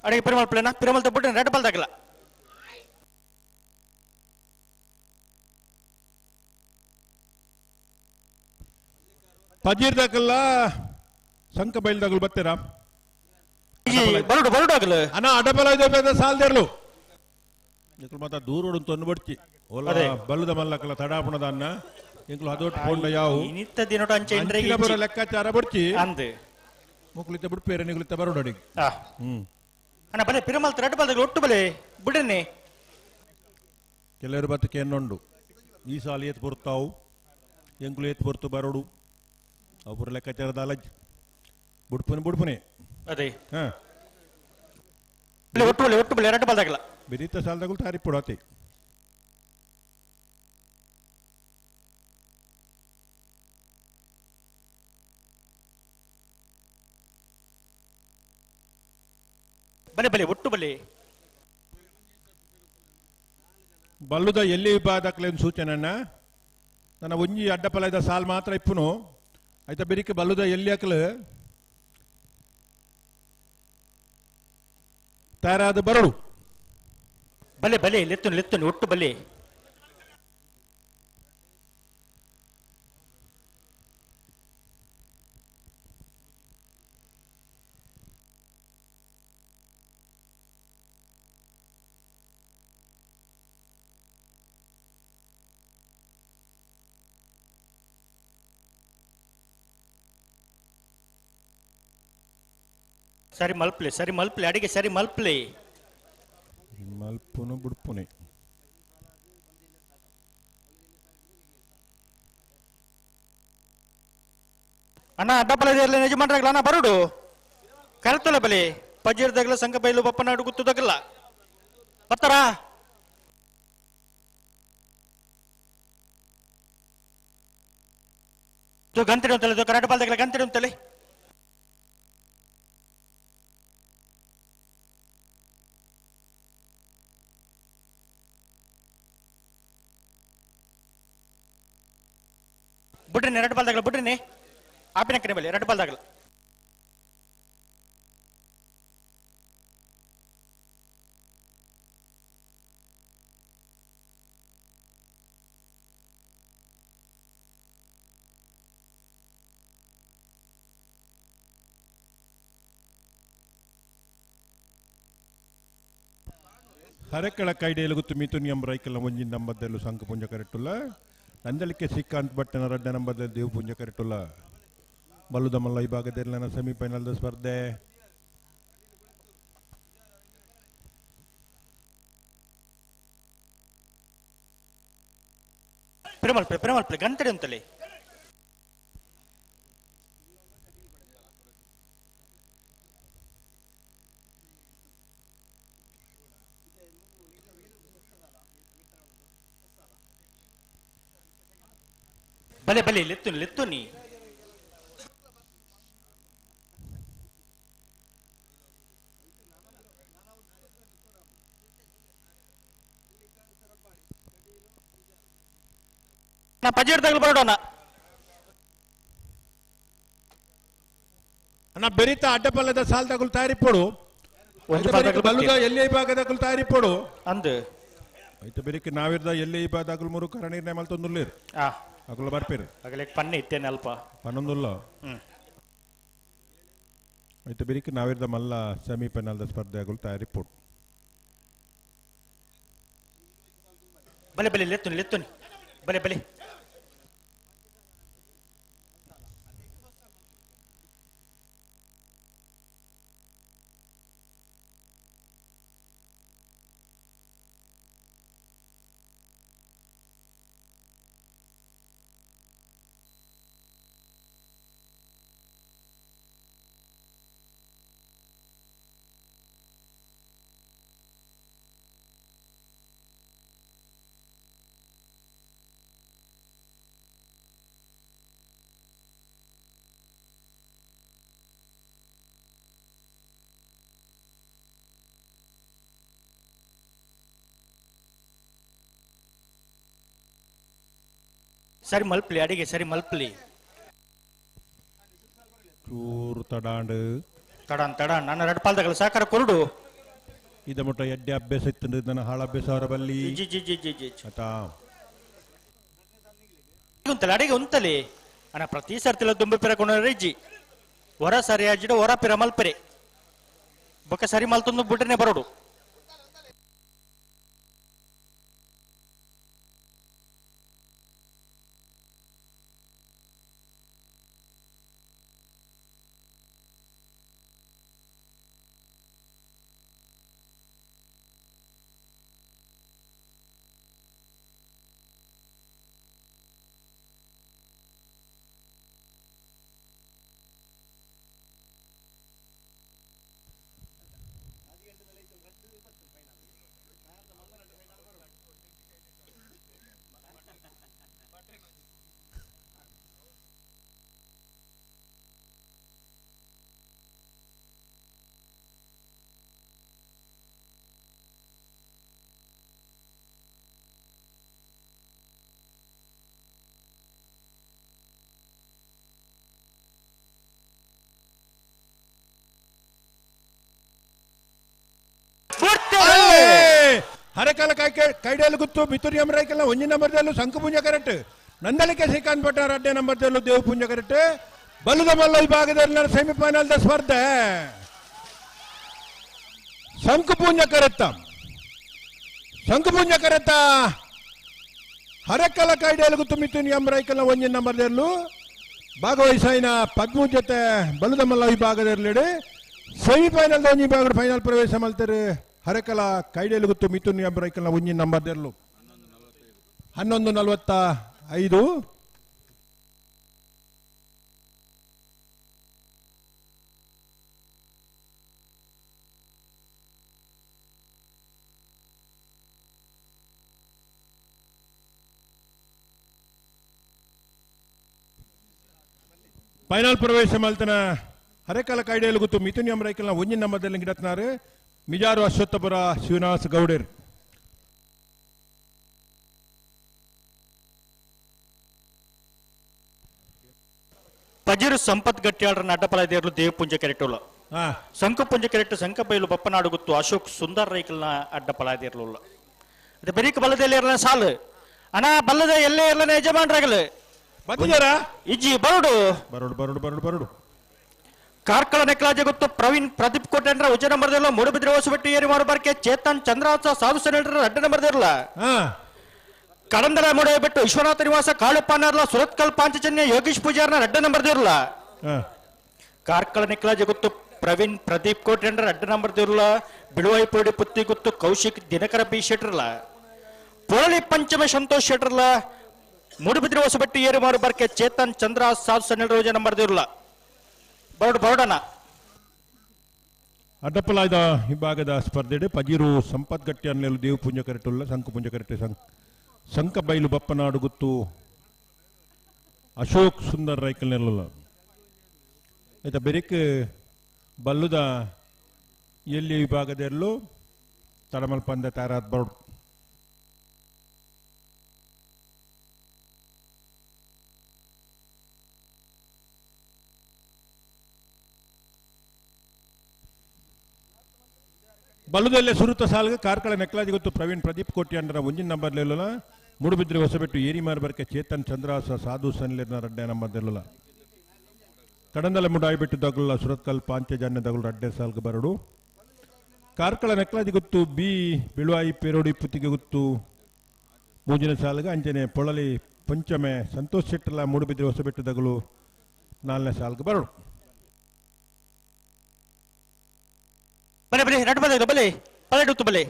ಅಡಿಗೆ ಪಿರಮಲ್ ಪ್ಲೇನ ಪಿರಮಲ್ ತಪ್ಪು ರೆಡ್ ಬಾಲ್ ದಾಗಲ್ಲ. ಪಜೀರ್ ದಾಕಲ್ಲ ಸಂಕ ಬೈಲ್ದಾಗಲು ಬತ್ತೀರಾ? ಬರುಡು ಬರುಡು ಆಗಲು ಅಣ್ಣ ಅಡಬಲ ಇದೆ ಸಾಲ್ದೇರ್ಲು ಇಂಕ್ಲು ಮಾತ ದೂರೋಡು ತೊಂದು ಬಡ್ಚಿ ಓಲ ಬಲ್ಲದ ಮಲ್ಲಕಲ್ಲ ತಡಾಪುಣದ ಅನ್ನ ಇಂಕ್ಲು ಅದೊಟ್ಟು ಪೋಂಡ ಯಾವು ಇನಿತ್ತ ದಿನೋಟ ಅಂಚೆ ಇಂದ್ರಿಗೆ ಬರೋ ಲೆಕ್ಕಾಚಾರ ಬಡ್ಚಿ ಅಂದೆ ಮುಕ್ಲಿತ ಬಿಡ್ಪೇರೆ ನಿಗುಲಿತ ಬರೋಡು ಅಡಿಗೆ. ಅಣ್ಣ ಬಲೆ ಪಿರಮಲ್ ರೆಡ್ ಬಾಲ್ ಒಟ್ಟು ಬಲೆ ಬಿಡನ್ನೇ. ಕೆಲವರು ಬತ್ತಕ್ಕೆ ಎನ್ನೊಂಡು ಈ ಸಾಲ ಏತ್ ಬರುತ್ತಾವು ಎಂಕ್ಲು ಏತ್ ಬರ್ತು ಬರೋಡು ಒಬ್ಬರು ಲೆಕ್ಕಾಚಾರದ ಅಲಜ್ ಬುಡ್ಪುನೆ ಬುಡ್ಪುನೆ ಅದೇ ಒಟ್ಟು ಬಲೆ ಒಟ್ಟು ಬಲೆ ರೆಡ್ ಬಾಲ್ ದಾಗಲ್ಲ. ಬೆರೀತ ಸಾಲದಾಗಲು ತಾರಿಪುಡು ಅತಿ ಬಲೆ ಬಲೆ ಒಟ್ಟು ಬಲೆ. ಬಲ್ಲುದ ಎಲ್ಲಿ ವಿಭಾಗಕ್ಲೇನು ಸೂಚನೆಯನ್ನ ನನ್ನ ಒಂಜಿ ಅಡ್ಡಪಲದ ಸಾಲ್ ಮಾತ್ರ ಇಪ್ಪುನು ಆಯ್ತಾ ಬೆರಿಕೆ ಬಲ್ಲುದ ಎಲ್ಲಿ ಹಾಕಲು ತಯಾರಾದ ಬರಡು ಬಲೆ ಬಲೆ ಲೆತ್ತುನು ಲೆತ್ತುನು ಒಟ್ಟು ಬಲೆ. ಸರಿ ಮಲ್ಪ್ಲೆ ಸರಿ ಮಲ್ಪ್ಲೆ ಅಡಿಗೆ ಸರಿ ಮಲ್ಪ್ಲೆ. ಮಲ್ಪುನು ಬುಡ್ಪುನೆ ಅಣ್ಣ ಅಡ್ಡಪಲ ಯಜಮಾನ್ರಾಗ್ಲ ಅಣ್ಣ ಬರುಡು ಕರೆತಲ್ಲ ಬಲೆ ಪಜೀರ್ದಾಗಲ ಸಂಘ ಬೈಲು ಬಪ್ಪನಾಡು ಗುತ್ತದಾಗಲ್ಲ ಬತ್ತಾರಾ? ಗಂತಿಡು ಅಂತಲೆ ಕರಾಟ ಬಾಲ್ದಾಗಲ ಗಂತಿಡು ಅಂತಲೆ. ಬಿಡ್ರಿ ಎರಡು ಬಾಲ್ದಾಗಲ ಬಿಡ್ರಿ ಆಪಿನ ಕಡೆ ಬಲ್ಲಿ ಎರಡು ಬಾಲ್ದಾಗಲ. ಹರಕಳ ಕೈಡೇಲು ಗೊತ್ತು ಮಿಥುನ್ ಎಂ ರೈಕಲ್ ಒಂಜಿನ ನಂಬರ್ದಲ್ಲೂ ಸಂಕ ಪುಂಜ ಕರೆಟ್ಟುಲ್ಲ ನಂದಲಿಕೆ ಶ್ರೀಕಾಂತ್ ಭಟ್ಟನ ರಡ್ಡ ನಂಬರ್ದಲ್ಲಿ ದೇವ್ ಪುಂಜ ಕರೆಟ್ಟುಲ್ಲ ಬಲ್ಲುದ ಮಲ್ಲ ಈ ಭಾಗದಲ್ಲಿ ಸೆಮಿಫೈನಲ್ ಸ್ಪರ್ಧೆ. ಪ್ರೇಮಲ್ ಪ್ರೇಮಲ್ ಗಂಟೆ ಅಂತಲೇ ಬಲೆ ಬಲೆ ಲೆತ್ತುನಿ ಲೆತ್ತುನಿ. ನಾ ಪಜೀರ್ದಾಗಲು ಬರೋಣ ಅಣ್ಣ ಬೆರಿತ ಅಡ್ಡಪಲ್ಲದ ಸಾಲ್ದಾಗಲು ತಯಾರಿಪೋಡು ಬಲ್ಲುದ ಎಲ್ಲಿ ಭಾಗದಾಗಲು ತಯಾರಿಪೋಡು ಅಂದು ಐತ ಬೆರಿಕೆ ನಾವಿರ್ದ ಎಲ್ಲಿ ಭಾಗದಾಗಲು ಮೂರು ಕರ ನಿರ್ಣಯ ಮಲ್ತೊಂದುಲ್ಲೇರು ಅಗಲ ಬರ್ಪೇರು ಅಗಲೆ ಪನ್ನೆ ಇತ್ತೇನೆ ಅಲ್ಪ ಪನ್ನೊಂದುಲ್ಲ ಐತ ಬೆರಿಕೆ ನಾವಿರ್ದ ಮಲ್ಲ ಸೆಮಿಫೈನಲ್ದ ಸ್ಪರ್ಧೆಗಳು ತಯಾರಿಪೋಡು. ಬಲೆ ಬಲೆ ಲೆತ್ತುನಿ ಲೆತ್ತುನಿ ಬಲೆ ಬಲೆ. ಸರಿ ಮಲ್ಪಲಿ ಅಡಿಗೆ ಸರಿ ಮಲ್ಪಲಿ ಚೂರು ತಡಾಂಡು ತಡಾನ್ ತಡಾನ್ ನನ್ನ ರಡ್ಪಾಲ್ದಗಲ ಸಾಕಾರ ಕೊರಡು ಇದ ಮುಟ್ಟ ಎಡ್ಡೆ ಅಭ್ಯಾಸ ಇತ್ತು ನನ್ನ ಹಾಳ ಅಭ್ಯಾಸ ಅವರ ಬಲ್ಲಿ G G G G G ಆತಾ ಉಂತಲೆ ಅಡಿಗೆ ಉಂತಲೆ ಅಣ್ಣ ಪ್ರತಿ ಸರ್ತಿಲ ದುಂಬೆ ಪಿರ ಕೊಂಡ ಇಜ್ಜಿ ಹೊರ ಸರಿ ಅಜ್ಜಿಡ ಹೊರ ಪಿರ ಮಲ್ಪರೆ ಬೊಕ್ಕ ಸರಿ ಮಲ್ತೊಂದು ಬುಡ್ರನೆ ಬರೋಡು ಹರಕಾಲ ಕೈಡೇಲು ಗುತ್ತು ಮಿಥುನ್ ಯಮರಾಯ್ಕೆಲ್ಲ ಒಂಜಿ ನಂಬರ್ದಲ್ಲೂ ಶಂಕುಪುಂಜ ಕರೆಕ್ಟ್ ನಂದಳಿಕೆ ಶ್ರೀಕಾಂತ್ ಭಟ್ಟ ಅಡ್ಡೆ ನಂಬರ್ದಲ್ಲೂ ದೇವಪುಂಜ ಕರೆಕ್ಟ್ ಬಲುದ ಮಲ್ಲ ವಿಭಾಗದಲ್ಲಿ ಸೆಮಿಫೈನಲ್ the ಸ್ಪರ್ಧೆ ಶಂಕುಪುಂಜ ಕರೆತ್ತ ಶಂಕುಪುಂಜ ಕರೆತ್ತ ಹರಕಲ ಕೈಡೇಲು ಗುತ್ತು ಮಿಥುನ್ ಯಮರಾಯ್ಕೆಲ್ಲ ಒಂಜಿ ನಂಬರ್ದಲ್ಲೂ ಭಾಗವಹಿಸಾಯಿನ ಪದ್ಮು ಜೊತೆ ಬಲುದ ಮಲ್ಲ ವಿಭಾಗದಲ್ಲಿ ಸೆಮಿಫೈನಲ್ ಒಂಜಿ ವಿಭಾಗ ಫೈನಲ್ ಪ್ರವೇಶ ಮಾಡ್ತಾರೆ ಹರಕಲ ಕೈಡೇಲು ಗೊತ್ತು ಮಿಥುನ್ ಎಂಬ್ರೈಕಲ್ನ ಒಂಜಿ ನಂಬರ್ ದೆರ್ಲು 11:45 ಫೈನಲ್ ಪ್ರವೇಶ ಮಲ್ತನ ಹರಕಲ ಕೈಡೇಲು ಗೊತ್ತು ಮಿಥುನ್ ಎಂಬ್ರೈಕಲ್ನ ಒಂಜಿ ನಂಬರ್ ದೆರ್ಲು ಗಿಡತ್ನಾರು ಮಿಜಾರು ಅಶ್ವತ್ಥಪುರ ಶಿವನಾಸ್ ಗೌಡರ್ ಪಜಿರು ಸಂಪತ್ ಗಟ್ಟಿಯಾಳರ ಅಡ್ಡಪಲದೇರ್ಲು ದೇವಪುಂಜ ಕೆರೆಟುಲ ಶಂಕುಪುಂಜ ಕೆರೆಟ್ಟು ಶಂಕಬೈಲು ಬಪ್ಪನಾಡು ಗುತ್ತು ಅಶೋಕ್ ಸುಂದರ್ ರೈಕಲ್ನ ಅಡ್ಡಪಲಾದೇರ್ಲು ಅದು ಬೆರಿಕ ಬಲ್ಲದಲ್ಲಿ ಇರಲ ಸಾಲು ಅಣ್ಣ ಬಲ್ಲದ ಎಲ್ಲೇ ಇರಲನ ಯಜಮಾನ್ರಾಗಲು ಬಂದಿದ್ದಾರಾ ಇಜ್ಜಿ ಬರುಡು ಬರುಡು ಬರುಡು ಬರುಡು ಬರುಡು ಕಾರ್ಕಳ ನೆಕ್ಲಾಜೆ ಗೊತ್ತು ಪ್ರವೀಣ್ ಪ್ರದೀಪ್ ಕೋಟೆಂಡ್ರ ಉಜ್ಜ ನಂಬರ್ದಿಲ್ಲ ಮೂಡುಬಿದ್ರೆ ಹೊಸಬೆಟ್ಟು ಏರಿ ಮಾರುಬಾರ್ಕೆ ಚೇತನ್ ಚಂದ್ರಾಸ ಸಾಧು ಸೆನೆಲ್ರ ಅಡ್ಡ ನಂಬರ್ದಿರಲ್ಲ ಕಡಂದರ ಮೂಡಬಿಟ್ಟು ವಿಶ್ವನಾಥ ನಿವಾಸ ಕಾಳುಪ್ಪ ನಾರ್ಲ ಸುರತ್ಕಲ್ ಪಾಂಚಜನ್ಯ ಯೋಗೀಶ್ ಪೂಜಾರ್ನ ಅಡ್ಡ ನಂಬರ್ದಿರಲ್ಲ ಕಾರ್ಕಳ ನೆಕ್ಲಾಜೆ ಗೊತ್ತು ಪ್ರವೀಣ್ ಪ್ರದೀಪ್ ಕೋಟೆಂಡ್ರ ಅಡ್ಡ ನಂಬರ್ದಿರಲ್ಲ ಬಿಳುವೈಪೋಡಿ ಪುತ್ತಿ ಗುತ್ತು ಕೌಶಿಕ್ ದಿನಕರ ಬಿ ಶೆಟ್ರಲ್ಲ ಪೊರಳಿ ಪಂಚಮ ಸಂತೋಷ್ ಶೆಟ್ರಲ್ಲ ಮೂಡುಬಿದ್ರೆ ಹೊಸಬೆಟ್ಟು ಏರಿ ಮಾರುಬಾರ್ಕೆ ಚೇತನ್ ಚಂದ್ರ ಸಾಧು ಸೆನೆಲ್ರ ಉಜ್ಜ ನಂಬರ್ದಿರಲ್ಲ ಬರಡು ಬರಡಣ ಅಡ್ಡಪ್ಪಲಾಯ್ದ ವಿಭಾಗದ ಸ್ಪರ್ಧೆಡೆ ಪಜೀರು ಸಂಪತ್ ಗಟ್ಟಿ ಅನ್ನೆಲು ದೇವಪುಂಜ ಕರೆಟುಲ್ಲ ಶಂಕುಪುಂಜ ಕರೆಟೆ ಶಂಕಬೈಲು ಬಪ್ಪನಾಡು ಗುತ್ತು ಅಶೋಕ್ ಸುಂದರ್ ರೈಕಲ್ ನೆಲ್ಲಲ್ಲ ಆಯ್ತಾ ಬೆರಿಕ್ ಬಲ್ಲುದ ಎಲ್ಲಿ ವಿಭಾಗದಲ್ಲೂ ತಡಮಲ್ ಪಂದ ತಯಾರಾದ ಬರಡು ಬಲ್ಲದಲ್ಲೇ ಸುರುತ ಸಾಲ್ಗೆ ಕಾರ್ಕಳ ನೆಕ್ಲಾಜಿ ಗೊತ್ತು ಪ್ರವೀಣ್ ಪ್ರದೀಪ್ ಕೋಟಿ ಅಂಡರ ಒಂಜಿನ ನಂಬರ್ ಲೇಲುಲ ಮೂಡುಬಿದ್ರೆ ಹೊಸಬೆಟ್ಟು ಏರಿಮಾರ್ ಬರ್ಕೆ ಚೇತನ್ ಚಂದ್ರಾಸ ಸಾಧು ಸನ್ಲೇರ್ನ ರಡ್ಡೆ ನಂಬರ್ ದೇಲುಲ ಕಡಂದಲ ಮುಡಾಯಿಬಿಟ್ಟು ದಗುಲ ಸುರತ್ಕಲ್ ಪಾಂಚಜನ್ಯ ದಗುಲ ರಡ್ಡೆ ಸಾಲ್ಗೆ ಬರಡು ಕಾರ್ಕಳ ನೆಕ್ಲಾಜಿ ಗೊತ್ತು ಬಿ ಬಿಳುವಾಯಿ ಪೇರೋಡಿ ಪುತ್ತಿಗೆ ಗೊತ್ತು ಮೂಜಿನ ಸಾಲ್ಗೆ ಅಂಜನೆ ಪೊಳಲಿ ಪಂಚಮೆ ಸಂತೋಷ್ ಶೆಟ್ಟಲ ಮೂಡುಬಿದ್ರೆ ಹೊಸಬೆಟ್ಟು ದಗುಲು ನಾಲ್ನೇ ಸಾಲ್ಗೆ ಬರಡು ಬಲೆ ಬಲೆ ರಡ್ ಬಲೆ ಬಲೆ ಪಲೆಡುತ್ತು ಬಲೆ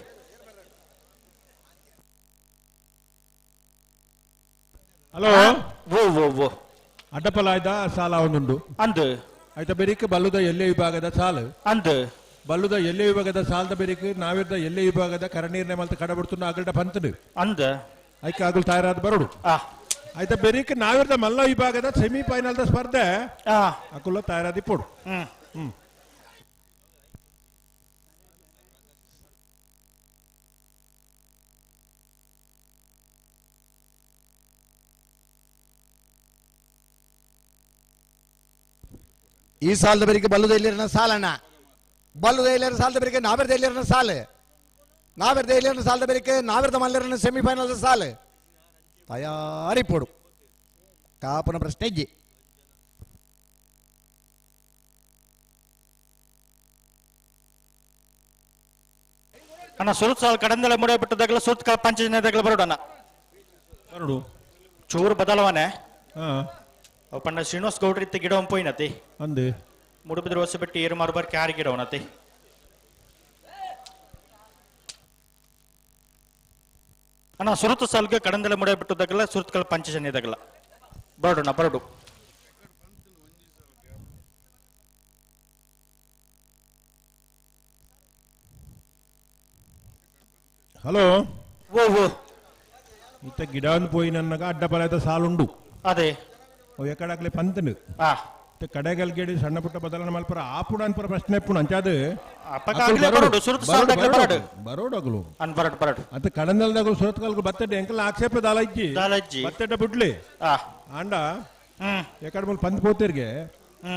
ಹಲೋ ಓ ಓ ಓ ಅಡ್ಡಪಲಾಯ್ದ ಸಾಲ ಒಂದುಂಡು ಅಂದು ಆಯ್ತಾ ಬೆರಿಕ್ ಬಲ್ಲುದ ಎಲ್ಲೆ ವಿಭಾಗದ ಸಾಲು ಅಂದು ಬಲ್ಲುದ ಎಲ್ಲೆ ವಿಭಾಗದ ಸಾಲದ ಬೆರಿಕ್ ನಾವಿರ್ದ ಎಲ್ಲೆ ವಿಭಾಗದ ಕರನೀರ್ನೆ ಮಲ್ತ ಕಡಬಿಡ್ತುನ್ನ ಅಗಲ್ಡ ಪಂತಡು ಅಂದ ಐಕೆ ಆಗಲ್ ತಯಾರಾದ ಬರಡು ಆಯ್ತಾ ಬೆರಿಕ್ ನಾವಿರ್ದ ಮಲ್ಲ ವಿಭಾಗದ ಸೆಮಿಫೈನಲ್ the ಸ್ಪರ್ಧೆ ಅಕುಲ ತಯಾರಾದಿ ಪೋಡು ಹ್ಮ್ ಹ್ಮ್ ಈ ಸಾಲದ ಬೆರಿಗೆ ಬಲ್ಲುದ ಇಲ್ಲಿರನ ಸಾಲಣ್ಣ ಬಲ್ಲುದ ಇಲ್ಲಿರ ಸಾಲದ ಬೆರಿಗೆ ನಾವೆರ್ದ ಇಲ್ಲಿರನ ಸಾಲು ನಾವೆರ್ದ ಇಲ್ಲಿರನ ಸಾಲದ ಬೆರಿಗೆ ನಾವೆರ್ದ ಮಲ್ಲರನ ಸೆಮಿಫೈನಲ್ ಸಾಲು ತಯಾರಿ ಪೋಡು ಕಾಪುನ ಪ್ರಶ್ನೆ ಇಜ್ಜಿ. ಅಣ್ಣ ಸುರುತ್ ಸಾಲ್ ಕಡಂದಲೆ ಮುಡೆ ಬಿಟ್ಟದಾಗಲ ಸುರುತ್ ಕಾಲ್ ಪಂಚಜನದಾಗಲ ಬರೋಡಣ್ಣ ಬರೋಡು ಚೂರು ಬದಲಾವಣೆ ಪಂಡ ಶ್ರೀನಿವಾಸ್ ಗೌಡ್ರ ಇತ್ತ ಗಿಡ ಪೋಯಿನತಿ ಅಂದೆ ಮುಡುಬಿದ್ರ ಹೊಸ ಬಿಟ್ಟು ಏರು ಮಾರು ಕ್ಯಾರಿ ಗಿಡವನತಿ ಅಣ್ಣ ಸುರುತು ಸಾಲ್ಗೆ ಕಡಂದಲೆ ಮುಡೆ ಬಿಟ್ಟದಾಗಲ ಸುರುತ್ಕಲ್ ಪಂಚಜನ್ಯದಾಗಲ ಬರೋಡಣ್ಣ ಬರೋಡು. ಹಲೋ ಓ ಓ ಇತ್ತ ಗಿಡನ್ ಪೋಯಿ ನನ್ನಗ ಅಡ್ಡ ಪಲಾಯ್ತ ಸಾಲುಂಡು ಅದೇ ಅವು ಎಕಡಾಗ್ಲೆ ಪಂತನು ಕಡೆಗಲ್ಗೇಡಿ ಸಣ್ಣ ಪುಟ್ಟ ಬದಲಾವಣೆ ಮಲ್ಪರ ಆಪುಡ ಅನ್ಪರ ಪ್ರಶ್ನೆ ಪುಣ ಅಂಚಾದ ಬರೋಡಗಲು ಅಂತ ಕಡಂದಲ್ದಾಗಲು ಸುರತ್ಕಲ್ಗು ಬತ್ತೆಡ್ಡೆ ಎಂಕಲ್ ಆಕ್ಷೇಪ ದಾಲಜ್ಜಿ ಬತ್ತೆಡ್ಡ ಬಿಡ್ಲಿ ಆಂಡ ಎಕಡ ಮೂಲ ಪಂತ್ ಪೋತಿರ್ಗೆ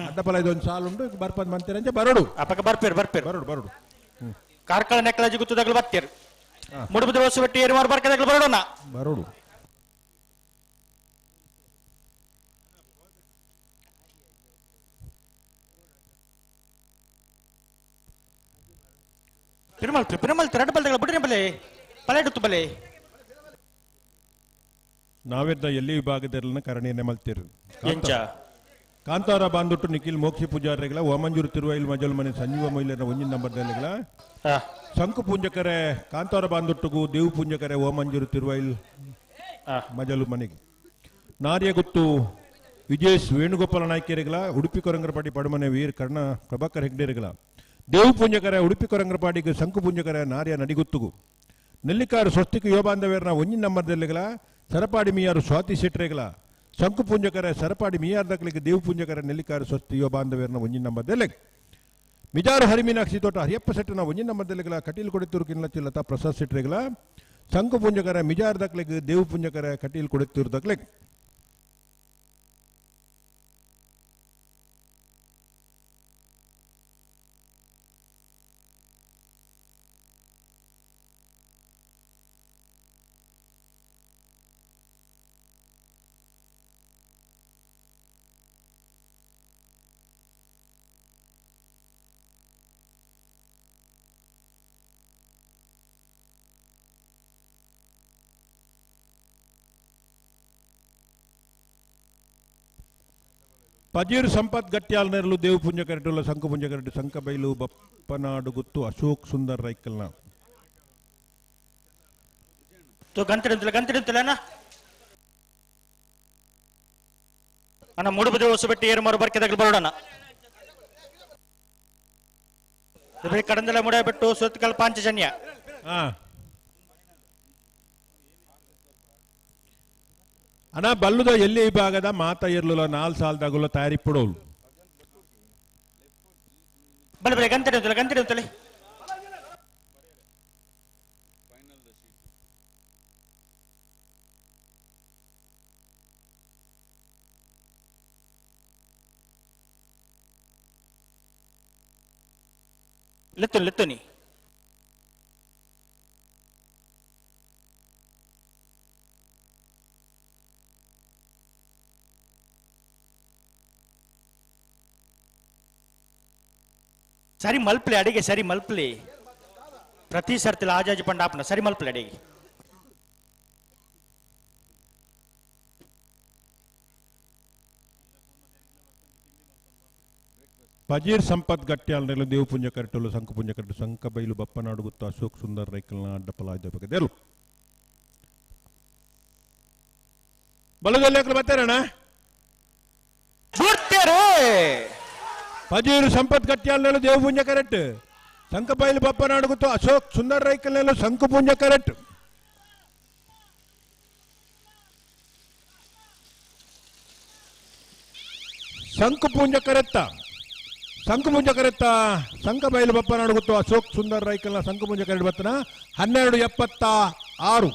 ಅಡ್ಡ ಪಲಾಯ್ದ ಒಂದು ಸಾಲುಂಡು ಬರ್ಪದ್ ಮಂತಿರ ಅಂಚೆ ಬರೋಡು ಅಪಕ ಬರ್ಪೇರು ಬರ್ಪೇರು ಬರೋಡು ಬರೋಡು. ಕಾರ್ಕಳ ನೆಕ್ಕಲಾಜಿ ಗುತ್ತದಾಗಲು ಬತ್ತೀರು ಮುಡುಬಿದ್ರ ಹೊಸ ಬಿಟ್ಟು ಏರು ಮಾರು ಬರ್ಕದಾಗಲು ಬರೋಡೋಣ ಬರೋಡು. ಪಿರಮಲ್ ಪಿರಮಲ್ ಎರಡು ಬಲ್ದಗಳ ಬಿಡ್ರಿ ಬಲೆ ಪಲೆಡುತ್ತು ಬಲೆ ನಾವೆದ್ದ ಎಲ್ಲಿ ವಿಭಾಗದಲ್ಲಿ ಕರಣಿಯನ್ನೇ ಮಲ್ತಿರು ಎಂಚ ಕಾಂತಾರ ಬಾಂದುಟ್ಟು ನಿಖಿಲ್ ಮೋಕ್ಷಿ ಪೂಜಾರಿಗಳ ಓಮಂಜೂರು ತಿರುವೈಲ್ ಮಜಲ್ ಮನೆ ಸಂಜೀವ ಮಹಿಳೆಯರ ಒಂಜಿನ ನಂಬರ್ದಲ್ಲಿಗಳ ಶಂಕು ಪೂಂಜಕರೆ ಕಾಂತಾರ ಬಾಂದುಟ್ಟುಗು ದೇವು ಪೂಂಜಕರೆ ಓಮಂಜೂರು ತಿರುವೈಲ್ ಮಜಲು ಮನೆಗೆ ನಾರ್ಯ ಗುತ್ತು ವಿಜೇಶ್ ವೇಣುಗೋಪಾಲ ನಾಯ್ಕರಿಗಳ ಉಡುಪಿ ಕೊರಂಗರಪಾಡಿ ಪಡಮನೆ ವೀರ್ ಕರ್ಣ ಪ್ರಭಾಕರ್ ಹೆಗ್ಡೇರಿಗಳ ದೇವು ಪೂಂಜಕರೆ ಉಡುಪಿ ಕೊರಂಗರಪಾಡಿಗೆ ಶಂಕು ಪೂಂಜಕರೆ ನಾರ್ಯ ನಡಿಗುತ್ತುಗು ನೆಲ್ಲಿಕಾರು ಸ್ವಸ್ತಿಕ ಯೋಬಾಂಧವೇರ್ನ ಒಂಜಿನ ನಂಬರ್ದಲ್ಲಿಗಳ ಸರಪಾಡಿ ಮೀಯಾರು ಸ್ವಾತಿ ಶೆಟ್ರೆಗಳ ಶಂಕು ಪೂಂಜಕರ ಸರಪಾಡಿ ಮೀಯಾರ್ದಕ್ಲಿಗೆ ದೇವು ಪೂಂಜಕರ ನೆಲ್ಲಿಕಾರು ಸ್ವಸ್ತಿ ಯೋಬಾಂಧವೇರ್ನ ಒಂಜಿನ ನಂಬರ್ದೆಲೆ ಮಿಜಾರು ಹರಿಮೀನಾಕ್ಷಿ ತೋಟ ಹರಿಯಪ್ಪ ಶೆಟ್ಟನ ಒಂಜಿನ ನಂಬರ್ದೆಲೆಗಳ ಕಟೀಲ್ ಕೊಡಿತೂರು ಕಿನ್ಲಚ್ಚಿ ಲತಾ ಪ್ರಸಾದ್ ಶೆಟ್ರೆಗಳ ಶಂಕು ಪೂಂಜಕರ ಮಿಜಾರ್ ದಕ್ಲಿಗೆ ದೇವು ಪೂಂಜಕರ ಕಟೀಲ್ ಕೊಡಿತೂರು ದಕ್ಲಿಗೆ. ಪಜೀರು ಸಂಪತ್ ಗಟ್ಟಿಯಾಲ್ ನೆರಳು ದೇವು ಪುಂಜ ಕರೆಟುಲ್ಲ ಶಂಕು ಪುಂಜ ಕರೆಟು ಶಂಕಬೈಲು ಬಪ್ಪನಾಡು ಗುತ್ತು ಅಶೋಕ್ ಸುಂದರ್ ರೈಕಲ್ನ ಗಂತಿಡುತ್ತಲ್ಲ ಗಂತಿಡುತ್ತಲ್ಲ ಅಣ್ಣ ಅಣ್ಣ ಮೂಡುಬಿದ್ರೆ ಹೊಸಬೆಟ್ಟಿ ಏರು ಮಾರು ಬರ್ಕೆದಾಗಲು ಬರೋಣ ಕಡಂದಲ ಮುಡಬಿಟ್ಟು ಸುತ್ತಕಲ್ ಪಾಂಚಜನ್ಯ ಅಣ್ಣ ಬಲ್ಲುದ ಎಲ್ಲಿ ವಿಭಾಗದ ಮಾತ ಇರ್ಲಿಲ್ಲ ನಾಲ್ ಸಾಲದಾಗುಲ್ಲ ತಯಾರಿ ಪಡೋಲು ಬಲೆ ಬಲೆ ಗಂತಿಡುತ್ತಲ್ಲ ಗಂತಿಡುತ್ತಲ್ಲ ಲೆತ್ತು ಲೆತ್ತುನಿ ಸರಿ ಮಲ್ಪ್ಲೆ ಅಡಿಗೆ ಸರಿ ಮಲ್ಪ್ಲೆ ಪ್ರತಿ ಸರ್ತಿಲ ಆಜಾಜಿ ಪಂಡ ಆಪನ ಸರಿ ಮಲ್ಪ್ಲೆ ಅಡಿಗೆ ಪಜೀರ್ ಸಂಪತ್ ಗಟ್ಟಿಯಾಲ್ ನೆರಳು ದೇವು ಪುಂಜ ಕರೆಟುಲ್ಲ ಶಂಕು ಪುಂಜ ಕರೆಟು ಶಂಕಬೈಲು ಬಪ್ಪನಾಡು ಗುತ್ತು ಅಶೋಕ್ ಸುಂದರ್ ರೈಕಲ್ನ ಅಡ್ಡಪಲ ಆಯ್ದ ಬಲದಲ್ಲಿ ಬರ್ತಾರಣ್ಣ ಪಜೀರು ಸಂಪತ್ ಗಟ್ಟಿಯಾಲ್ ನೆರಳು ದೇವು ಪುಂಜ ಕರೆಕ್ಟ್ ಶಂಕಬೈಲು ಬಪ್ಪನಾಡು ಗುತ್ತು ಅಶೋಕ್ ಸುಂದರ್ ರೈಕಲ್ ನೆರಳು ಶಂಕು ಪುಂಜ ಕರೆಕ್ಟ್ ಶಂಕು ಪುಂಜ ಕರೆತ್ತ ಶಂಕುಪುಂಜ ಕರೆತ್ತ ಶಂಕಬೈಲು ಬಪ್ಪನಾಡು ಗೊತ್ತು ಅಶೋಕ್ ಸುಂದರ್ ರೈಕಲ್ನ ಶಂಕುಪುಂಜ ಕರೆಡ್ ಬತ್ತನ 12:76.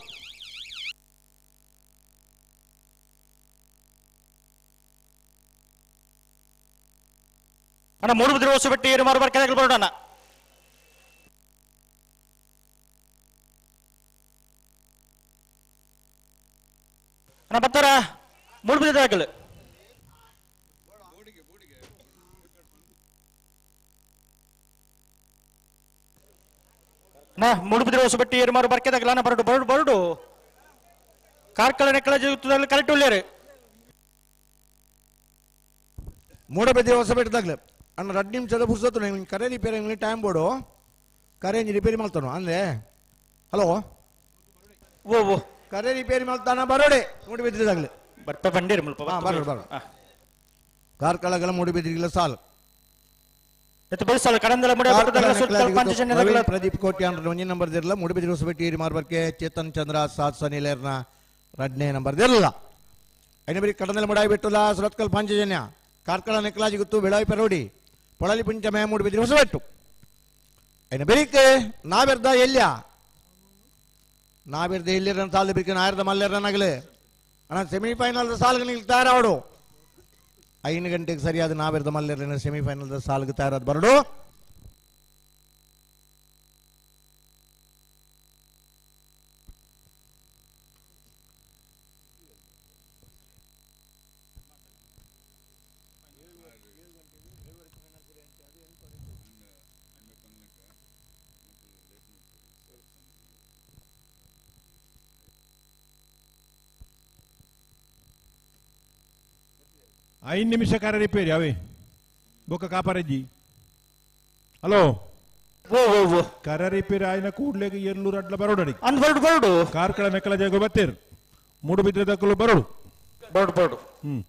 ಅಣ್ಣ ಮೂಡುಬಿದಿರೆ ಹೊಸಬೆಟ್ಟು ಏರುಮಾರು ಬರ್ಕೆದಾಗಲು ಬರೋಣ. ಅಣ್ಣ ಬರ್ತಾರ ಮೂಡುಬಿದಿರೆ ನಾ ಮೂಡುಬಿದಿರೆ ಹೊಸಬೆಟ್ಟು ಏರುಮಾರು ಬರ್ಕೆದಾಗಲ ಅಣ್ಣ ಬರಡು ಬರಡು ಬರಡು ಕಾರ್ಕಳ ನೆಕ್ಕಳ ಜೀವಿತದಲ್ಲಿ ಕರೆಕ್ಟ್ ಉಳ್ಳೇರು. ಮೂಡಬಿದಿರೆ ಹೊಸಬೆಟ್ಟದಾಗ್ಲೆ ಅಣ್ಣ 2 ನಿಮಿಷದ ಪುರ್ಸೊತ್ತು ನಿಂಗೆ ಕರೆ ರಿಪೇರಿ ಟೈಮ್ ಬೋಡು ಕರೆ ರಿಪೇರಿ ಮಾಡ್ತಾನು ಅಂದ್ರೆ ಹಲೋ ಓ ಓ ಕರೆ ರಿಪೇರಿ ಮಾಡ್ತಾನ ಬರೋಡೆ ಮೂಡುಬಿದಿರೆದಾಗ್ಲೆ ಬರ್ಪ ಬಂಡೇರಿ ಮುಲ್ಪ ಬರೋಡು ಬರೋಡು ಕಾರ್ಕಳಗಳ ಮೂಡುಬಿದಿರಿಗಿಲ್ಲ ಸಾಲು ಪ್ರದೀಪ್ ಕೋಟಿ ಅಂದ್ರೆ ಒಂದೇ ನಂಬರ್ ಇರಲ್ಲ. ಮೂಡುಬಿದಿರೆ ಹೊಸಬೆಟ್ಟಿ ಮಾರ್ಬರ್ಕೆ ಚೇತನ್ ಚಂದ್ರ ಸಾತ್ ಸನಿಲೇರ್ನ 2ನೇ ನಂಬರ್ ಇರಲ್ಲ. ಐನಬರಿ ಕಡಂದಲ ಮುಡಾಯಿ ಬಿಟ್ಟುಲ್ಲ ಸುರತ್ಕಲ್ ಪಾಂಚಜನ್ಯ ಕಾರ್ಕಳ ನೆಕ್ಲಾಜಿ ಗುತ್ತು ಬೆಳಾಯಿ ಪರೋಡಿ ಪೊಳಲಿ ಪಂಚಮಯ ಮೂಡುಬಿದಿರೆ ಹೊಸಬೆಟ್ಟು ಐನ ಬೆರಿಕೆ ನಾವೆರ್ದ ಎಲ್ಯ ನಾವೆರ್ದ ಎಲ್ಲಿರ ಸಾಲು ಬಿರಿಕೆ ನಾಯರ್ದ ಮಲ್ಲೆರ್ನಗಲೆ ಅಣ್ಣ ಸೆಮಿಫೈನಲ್ ಸಾಲ್ಗೆ ನಿಲ್ತಾರೆ ಅವಡು 5 ಗಂಟೆಗೆ ಸರಿಯಾದ ನಾವೆರ್ದ ಮಲ್ಲೆರ್ನ ಸೆಮಿಫೈನಲ್ ಸಾಲ್ಗೆ ತಯಾರಾದ ಬರಡು. ಐದು ನಿಮಿಷ ಕಾರ ರಿಪೇರಿ ಅವೇ ಬೊಕ್ಕ ಕಾಪಾರಜ್ಜಿ ಹಲೋ ಕರ ರಿಪೇರಿ ಆಯ್ನ ಕೂಡ್ಲೆಗೆ ಎಲ್ಲೂರು ಅಡ್ಲ ಬರೋಡಡಿ ಅಂದ್ ಬರಡು ಬರಡು ಕಾರ್ಕಳ ಮೆಕ್ಕಲ ಜಾಗ ಬತ್ತೀರ್ ಮೂಡುಬಿದ್ರೆ ದಕ್ಕಲು ಬರೋಡು ಬರಡು ಬರಡು. ಹ್ಮ್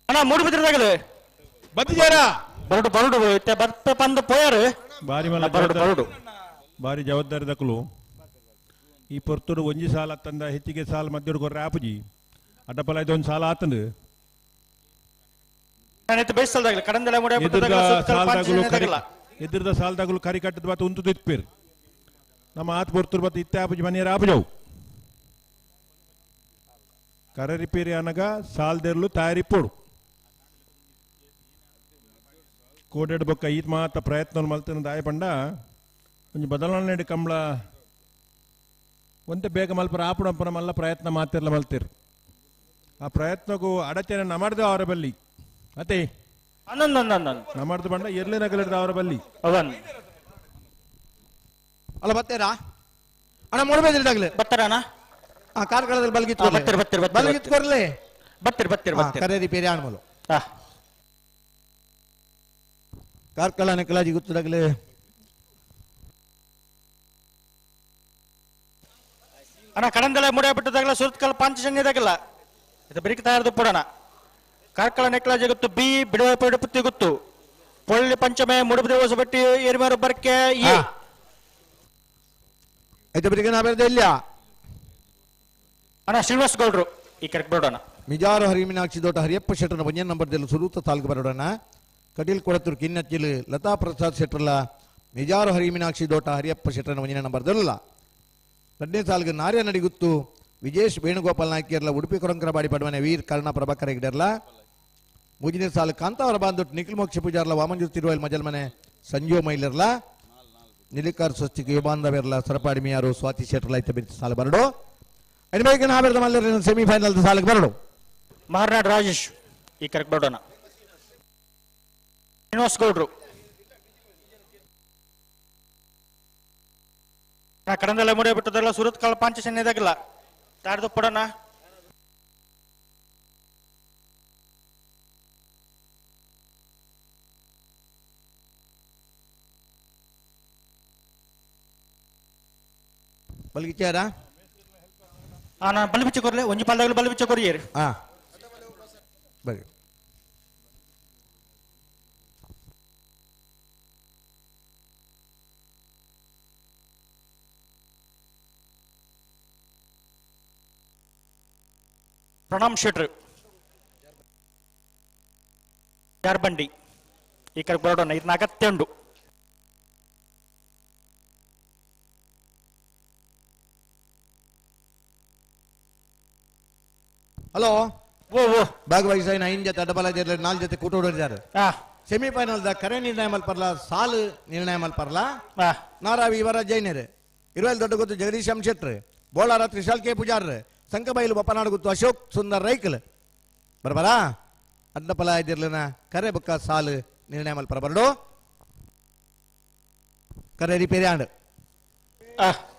ಅಣ್ಣ ಮೂಡುಬಿದಿರೆದಾಗಲೇ ಬತ್ತಿಜಾರ ಬರಡು ಬರಡು ಬರ್ತ ಪಂದ ಪೋಯಾರು ಬಾರಿ ಮಲ್ಲ ಬರಡು ಬರಡು ಬಾರಿ ಜವಾಬ್ದಾರಿ ದಕ್ಕಲು ಈ ಪೊರ್ತುಡು ಒಂಜಿ ಸಾಲ ತಂದ ಹೆಚ್ಚಿಗೆ ಸಾಲ ಮಧ್ಯಡು ಕೊರ್ರೆ ಆಪುಜಿ ಅಡ್ಡಪಲ ಇದು ಒಂದು ಸಾಲ ಆತಂದು ಕಡಂದಲ ಎದುರ್ದ ಸಾಲದಾಗಲು ಕರಿ ಕಟ್ಟದ ಬಾತ ಉಂತು ದಿತ್ಪೇರ್ ನಮ್ಮ ಆತ್ ಪೊರ್ತುಡು ಬತ್ತ ಇತ್ತೆ ಆಪುಜಿ ಮನೆಯರ ಆಪುಜವು ಕರ ರಿಪೇರಿ అనಗ ಸಾಲ್ದೆರ್ಲು ತಯಾರಿಪ್ಪೋಡು ಕೋಡೆಡ್ ಬೊಕ್ಕ ಈತ್ ಮಾತ ಪ್ರಯತ್ನ ಮಲ್ತನ ದಾಯ ಪಂಡ ಒಂಜಿ ಬದಲಾವಣೆ ಕಂಬಳ ಒಂತೆ ಬೇಗ ಮಲ್ಪರ ಆಪುಡಂಪನ ಮಲ್ಲ ಪ್ರಯತ್ನ ಮಾತಿರ್ಲ ಮಲ್ತಿರ್ ಆ ಪ್ರಯತ್ನಕ್ಕೂ ಅಡಚಣೆ ನಮರ್ದು ಅವರ ಬಲ್ಲಿ ಅತೆ ನಮರ್ದು ಬಂಡ ಎರ್ಲಿ ನಗಲಿಡ್ದ ಅವರ ಬಲ್ಲಿ ಅವನ್ ಅಲ್ಲ ಬತ್ತೀರಾ ಅಣ್ಣ ಮೂಡುಬಿದಿರೆದಾಗ್ಲೆ ಬರ್ತಾರಣ್ಣ ಆ ಕಾರ್ಕಳದಲ್ಲಿ ಬಲ್ಗಿತ್ತು ಬತ್ತೀರ್ ಬತ್ತೀರ್ ಬಲ್ಗಿತ್ತು ಕೊರ್ಲೆ ಬತ್ತೀರ್ ಬತ್ತೀರ್ ಬತ್ತೀರ್ ಕರೆ ರಿಪೇರಿ ಆಣ್ಮಲು ಕಾರ್ಕಳ ನೆಕ್ಕಲಾಜಿ ಗೊತ್ತದಾಗಲೇ ಅಣ್ಣ ಕಡಂದಲ ಮುಡಿಯಬಿಟ್ಟದಾಗಲ ಸುರತ್ಕಲ್ ಪಾಂಚಜನ್ಯದಾಗಲ್ಲ ಇದು ಬೆರಿಕೆ ತಯಾರದು ಪುಡಣ ಕಾರ್ಕಳ ನೆಕ್ಕಲಾಜಿ ಗೊತ್ತು ಬಿ ಬಿಡುವ ಪುತ್ತಿ ಗೊತ್ತು ಪೊಳ್ಳಿ ಪಂಚಮೆ ಮುಡುಬಿದೆ ಹೊಸಬಟ್ಟಿ ಏರ್ಮಾರು ಬರ್ಕೆ ಎ ಐತೆ ಬೆರಿಕೆ ನಾವೆರ್ದ ಇಲ್ಲ ಅಣ್ಣ ಶ್ರೀನಿವಾಸ್ ಗೌಡ್ರು ಈ ಕರೆಕ್ಟ್ ಬಿಡೋಣ. ಮಿಜಾರು ಹರಿಮೀನಾಕ್ಷಿ ದೋಟ ಹರಿಯಪ್ಪ ಶೆಟ್ಟನ ಒಂದೇ ನಂಬರ್ದಲ್ಲಿ ಸುರೂತ ತಾಲೂಕು ಬರೋಣ. ಕಟೀಲ್ ಕೊಡತೂರು ಕಿನ್ನಚ್ಚಿಲು ಲತಾ ಪ್ರಸಾದ್ ಶೆಟ್ಟರ್ಲ ನಿಜಾರು ಹರಿಮೀನಾಕ್ಷಿ ದೋಟ ಹರಿಯಪ್ಪ ಶೆಟ್ಟರನ ಒಂದಿನ ನಂಬರ್ದಲ್ಲ. 2ನೇ ಸಾಲಿಗೆ ನಾರ್ಯ ನಡಿಗುತ್ತು ವಿಜೇಶ್ ವೇಣುಗೋಪಾಲ್ ನಾಯ್ಕಿಯರ್ಲ ಉಡುಪಿ ಕೊರಂಕರಬಾಡಿ ಪಡುವನೆ ವೀರ್ ಕರ್ಣ ಪ್ರಭಾಕರ ಹೆಗ್ಡೆರ್ಲ. 3ನೇ ಸಾಲು ಕಾಂತಾವರ ಬಾಂಧೊಟ್ಟು ನಿಖಿಲ್ ಮೋಕ್ಷ ಪೂಜಾರ್ಲ ವಾಮಂಜೂರು ತಿರುವೈಲ್ ಮಜಲ್ಮನೆ ಸಂಜೀವ ಮೈಲರ್ಲ ನಿಲಿಕಾರ್ ಸ್ವಸ್ತಿಗೆ ಯುಬಾಂಧವೆರ್ಲ ಸರಪಾಡಿ ಮಿಯಾರು ಸ್ವಾತಿ ಶೆಟ್ಟರ್ಲ ಐತೆ ಬಿತ್ತು ಸಾಲು ಬರಡು. ಸೆಮಿಫೈನಲ್ ಸಾಲಿಗೆ ಬರಡು. ಮಹಾರಾಣ್ ರಾಜೇಶ್ ಈ ಕರೆಕ್ಟ್ ಬರೋಣ. ಶ್ರೀನಿವಾಸ್ ಗೌಡ್ರು ಕಡಂದಲ ಮುಡಿಯಬಿಟ್ಟದಲ್ಲ ಸುರತ್ಕಲ್ ಪಾಂಚಜನ್ಯದಾಗಲ್ಲ ತಾಡ್ದು ಪಡೋಣ. ಬಲ್ಗಿಚಾರ ನಾನು ಬಲಿ ಬಿಚ್ಚ ಕೊರ್ಲೆ ಒಂಜಿ ಪಾಲ್ದಾಗಲು ಬಲಿ ಬಿಚ್ಚ ಕೊರಿಯೇರು. ಹಾ ಬರಿ. ಪ್ರಣಾಮ್ ಶೆಟ್ರು ಜಾರ್ಬಂಡಿ ಈ ಕಡೆ ಬರೋಣ ಇದನ್ನ ಅಗತ್ಯ ಉಂಡು. ಹಲೋ ಓ ಓ ಭಾಗವಹಿಸ ಐನ್ ಜೊತೆ ಅಡ್ಡಬಲ ನಾಲ್ಕು ಜೊತೆ ಕೂಟ ಹೊಡೆದಿದ್ದಾರೆ. ಸೆಮಿಫೈನಲ್ the ಕರೆ ನಿರ್ಣಯ ಮಲ್ಪರ್ಲ ಸಾಲು ನಿರ್ಣಯ ಮಲ್ಪರ್ಲ ನಾರಾವಿ ಇವರ ಜೈನರು ಇರುವಲ್ ದೊಡ್ಡ ಗೊತ್ತು ಜಗದೀಶ್ ಎಂ ಶೆಟ್ರು ಬೋಳಾರ ತ್ರಿಶಾಲ್ ಕೆ ಪೂಜಾರ್ ಸಂಕಬೈಲು ಬಪ್ಪನಾಡು ಗೊತ್ತು ಅಶೋಕ್ ಸುಂದರ್ ರೈಕಲ್ ಬರಬರಾ ಅಡ್ಡಪಲ ಇದ್ದಿರ್ಲನ ಕರೆ ಬುಕ್ಕ ಸಾಲು ನಿರ್ಣಯ ಮಲ್ಪರ ಬರಡು ಕರೆ ರಿಪೇರಿ ಆಂಡ್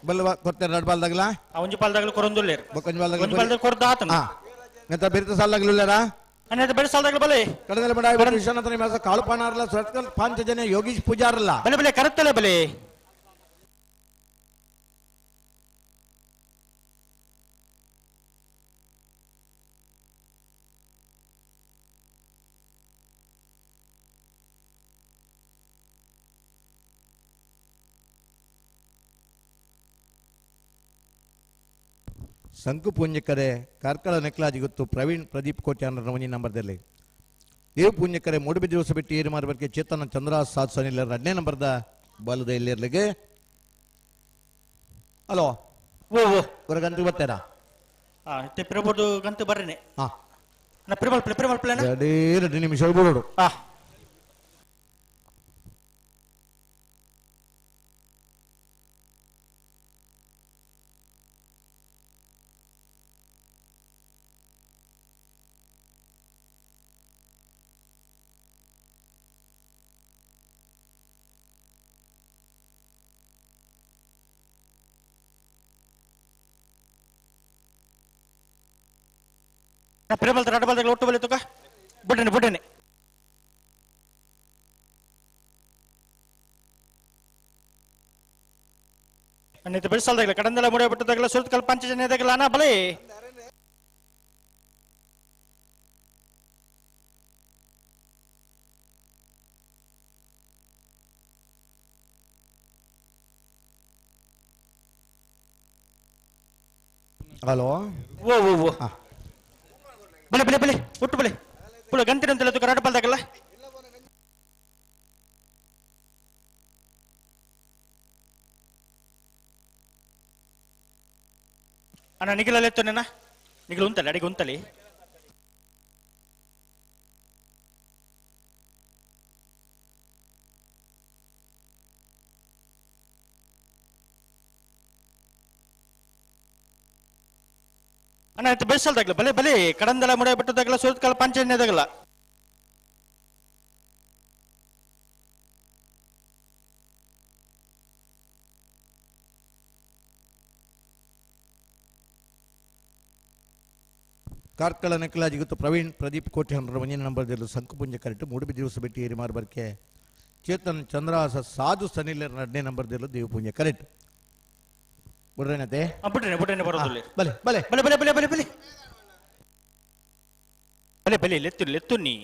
ಬಲ್ವ ಕೊರ್ತಾರೆ ಎರಡು ಬಾಲ್ದಾಗಲ ಒಂಜಿ ಪಾಲ್ದಾಗಲ ಕೊರೊಂದುಲ್ಲೇರು ಬೊಕ್ಕೊಂಜಿ ಬಾಲ್ದಾಗಲ ಒಂಜಿ ಬಾಲ್ದಾಗ ಕೊರ್ದು ಆತನ ಎಂತ ಬೆರಿತ ಸಾಲ್ದಾಗಲುಲ್ಲಾರಾ ಅನ್ನದ ಬೆರಿ ಸಾಲ್ದಾಗಲ ಬಲೆ ಕಡದಲ ಬಡ ವಿಶ್ವನಾಥ ನಿವಾಸ ಕಾಳುಪಾನಾರಲ್ಲ ಸುರತ್ಕಲ್ ಪಾಂಚಜನ್ಯ ಯೋಗೀಶ್ ಪೂಜಾರಲ್ಲ ಬಲೆ ಬಲೆ ಕರತ್ತಲೆ ಬಲೆ ಸಂಕು ಪೂಂಜಕರೆ ಕಾರ್ಕಳ ನೆಕ್ಲಾಜಿ ಗೊತ್ತು ಪ್ರವೀಣ್ ಪ್ರದೀಪ್ ಕೋಟ್ಯಾನ್ ಒಂಜಿ ನಂಬರ್ದಲ್ಲಿ ದೇವ್ ಪೂಂಜಕರೆ ಮೂಡುಬಿದಿರೆ ಹೊಸಬೆಟ್ಟು ಏರುಮಾರು ಬರ್ಕೆ ಚೇತನ ಚಂದ್ರ ಸಾತ್ಸನಿಲ್ಲ ಎರಡನೇ ನಂಬರ್ದ ಬಾಲದ ಎಲ್ಲಿರ್ಲಿಗೆ. ಹಲೋ ಓ ಓ ಹೊರಗಂತು ಬರ್ತಾರಾ? ಪಿರಬೋದು ಗಂತು ಬರ್ರೇನೆ. ಹಾ ನಾ ಪಿರಮಲ್ ಪ್ಲೇ ಪಿರಮಲ್ ಪ್ಲೇನ ಎರಡೇ ಎರಡು ನಿಮಿಷ ಬಿಡೋಡು. ಹಾ ಪಿರಮಲ್ ರಡ್ಡ ಬಾಲ್ದಾಗ ಒಟ್ಟು ಬಲೆ ತುಕ ಬುಡ್ಡನೆ ಬುಡ್ಡನೆ ಅನ್ನಿತ ಬೆಳೆಸಲ್ದಾಗಲ ಕಡಂದಲ ಮುಡಿಯ ಬಿಟ್ಟದಾಗಲ ಸುರತ್ಕಲ್ ಪಂಚಜನ್ಯದಾಗಲ ಅನ ಬಲೆ ಹಲೋ ಓ ಓ ಓ ಬಲೆ ಬಲೆ ಬಲೆ ಒಟ್ಟು ಬಲೆ ಪುಳ ಗಂತಿನಂತೆಲ್ಲ ತುಕ ರಡ್ಡ ಬಾಲ್ದಾಗಲ್ಲ ಅಣ್ಣ ನಿಖಿಲಲ್ಲಿ ಎತ್ತು ನನ್ನ ನಿಖಿಲ್ ಉಂತಲೆ ಅಡಿಗೆ ಉಂತಲಿ ಅಣ್ಣ ಆಯ್ತು ಬೆಳೆಸಲ್ದಾಗಲ ಬಲೆ ಬಲೆ ಕಡಂದಲ ಮುಡೆ ಬಿಟ್ಟದಾಗಲ ಸುರತ್ಕಲ್ ಪಂಚನ್ಯದಾಗಲ ಕಾರ್ಕಳ ನೆಕ್ಲಾಜಿ ಗೊತ್ತು ಪ್ರವೀಣ್ ಪ್ರದೀಪ್ ಕೋಟ್ಯಾನ್ ಒಂದಿನ ನಂಬರ್ದಲ್ಲಿ ಸಂಕುಪುಂಜ ಕರೆಕ್ಟ್ ಮೂಡುಬಿದಿರೆ ಹೊಸಬೆಟ್ಟು ಏರಿಮಾರು ಬರ್ಕೆ ಚೇತನ್ ಚಂದ್ರಹಾಸ ಸಾಧು ಸನಿಲರ್ ಎರಡನೇ ನಂಬರ್ದಲ್ಲಿ ದೇವಪೂಂಜ ಕರೆಕ್ಟ್ ಬಿಡ್ರೇನತೆ ಬಿಡ್ರೇನೆ ಬಿಡ್ರೇನೆ ಬರೋದಿಲ್ಲ ಬಲೆ ಬಲೆ ಬಲೆ ಬಲೆ ಬಲೆ ಬಲೆ ಬಲೆ ಬಲೆ ಬಲೆ ಲೆತ್ತು ಲೆತ್ತು ನೀ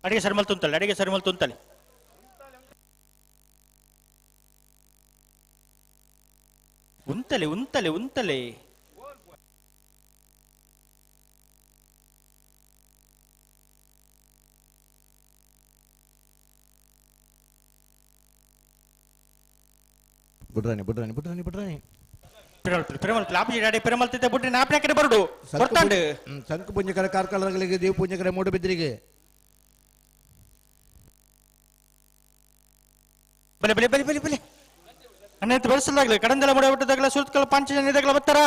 ಅಡಿಗೆ ಸರ್ಮಲ್ ತುಂತಲೆ ಅಡಿಗೆ ಸರ್ಮಲ್ ತುಂತಲೆ ಉಂತಲೆ ಉಂತಲೆ ಉಂತಲೆ ಬಿಡ್ರಾಣಿ ಬಿಡ್ರಾಣಿ ಬಿಡ್ರಾಣಿ ಬಿಡ್ರಾಣಿ ಪಿರಮಲ್ ಲಾಪಿ ಅಡಿ ಪಿರಮಲ್ ತಿದ್ದೆ ಬಿಡ್ರಿ ನಾಪ್ನ ಕಡೆ ಬರಡು ಬರ್ತಾಂಡು ಸಂಕು ಪುಂಜಕರ ಕಾರ್ಕಳಗಳಿಗೆ ದೇವ ಪೂಂಜಕರ ಮೂಡುಬಿದ್ರಿಗೆ ಬಲೆ ಬಲೆ ಬಲೆ ಬಲೆ ಬಲೆ ಅಣ್ಣ ಬೆಳೆಸಲಾಗಲಿ ಕಡಂದಲ ಮುಡೆ ಬಿಟ್ಟದಾಗಲ ಸುರತ್ಕಲ್ ಪಂಚಜನ ಇದಾಗಲ ಬರ್ತಾರ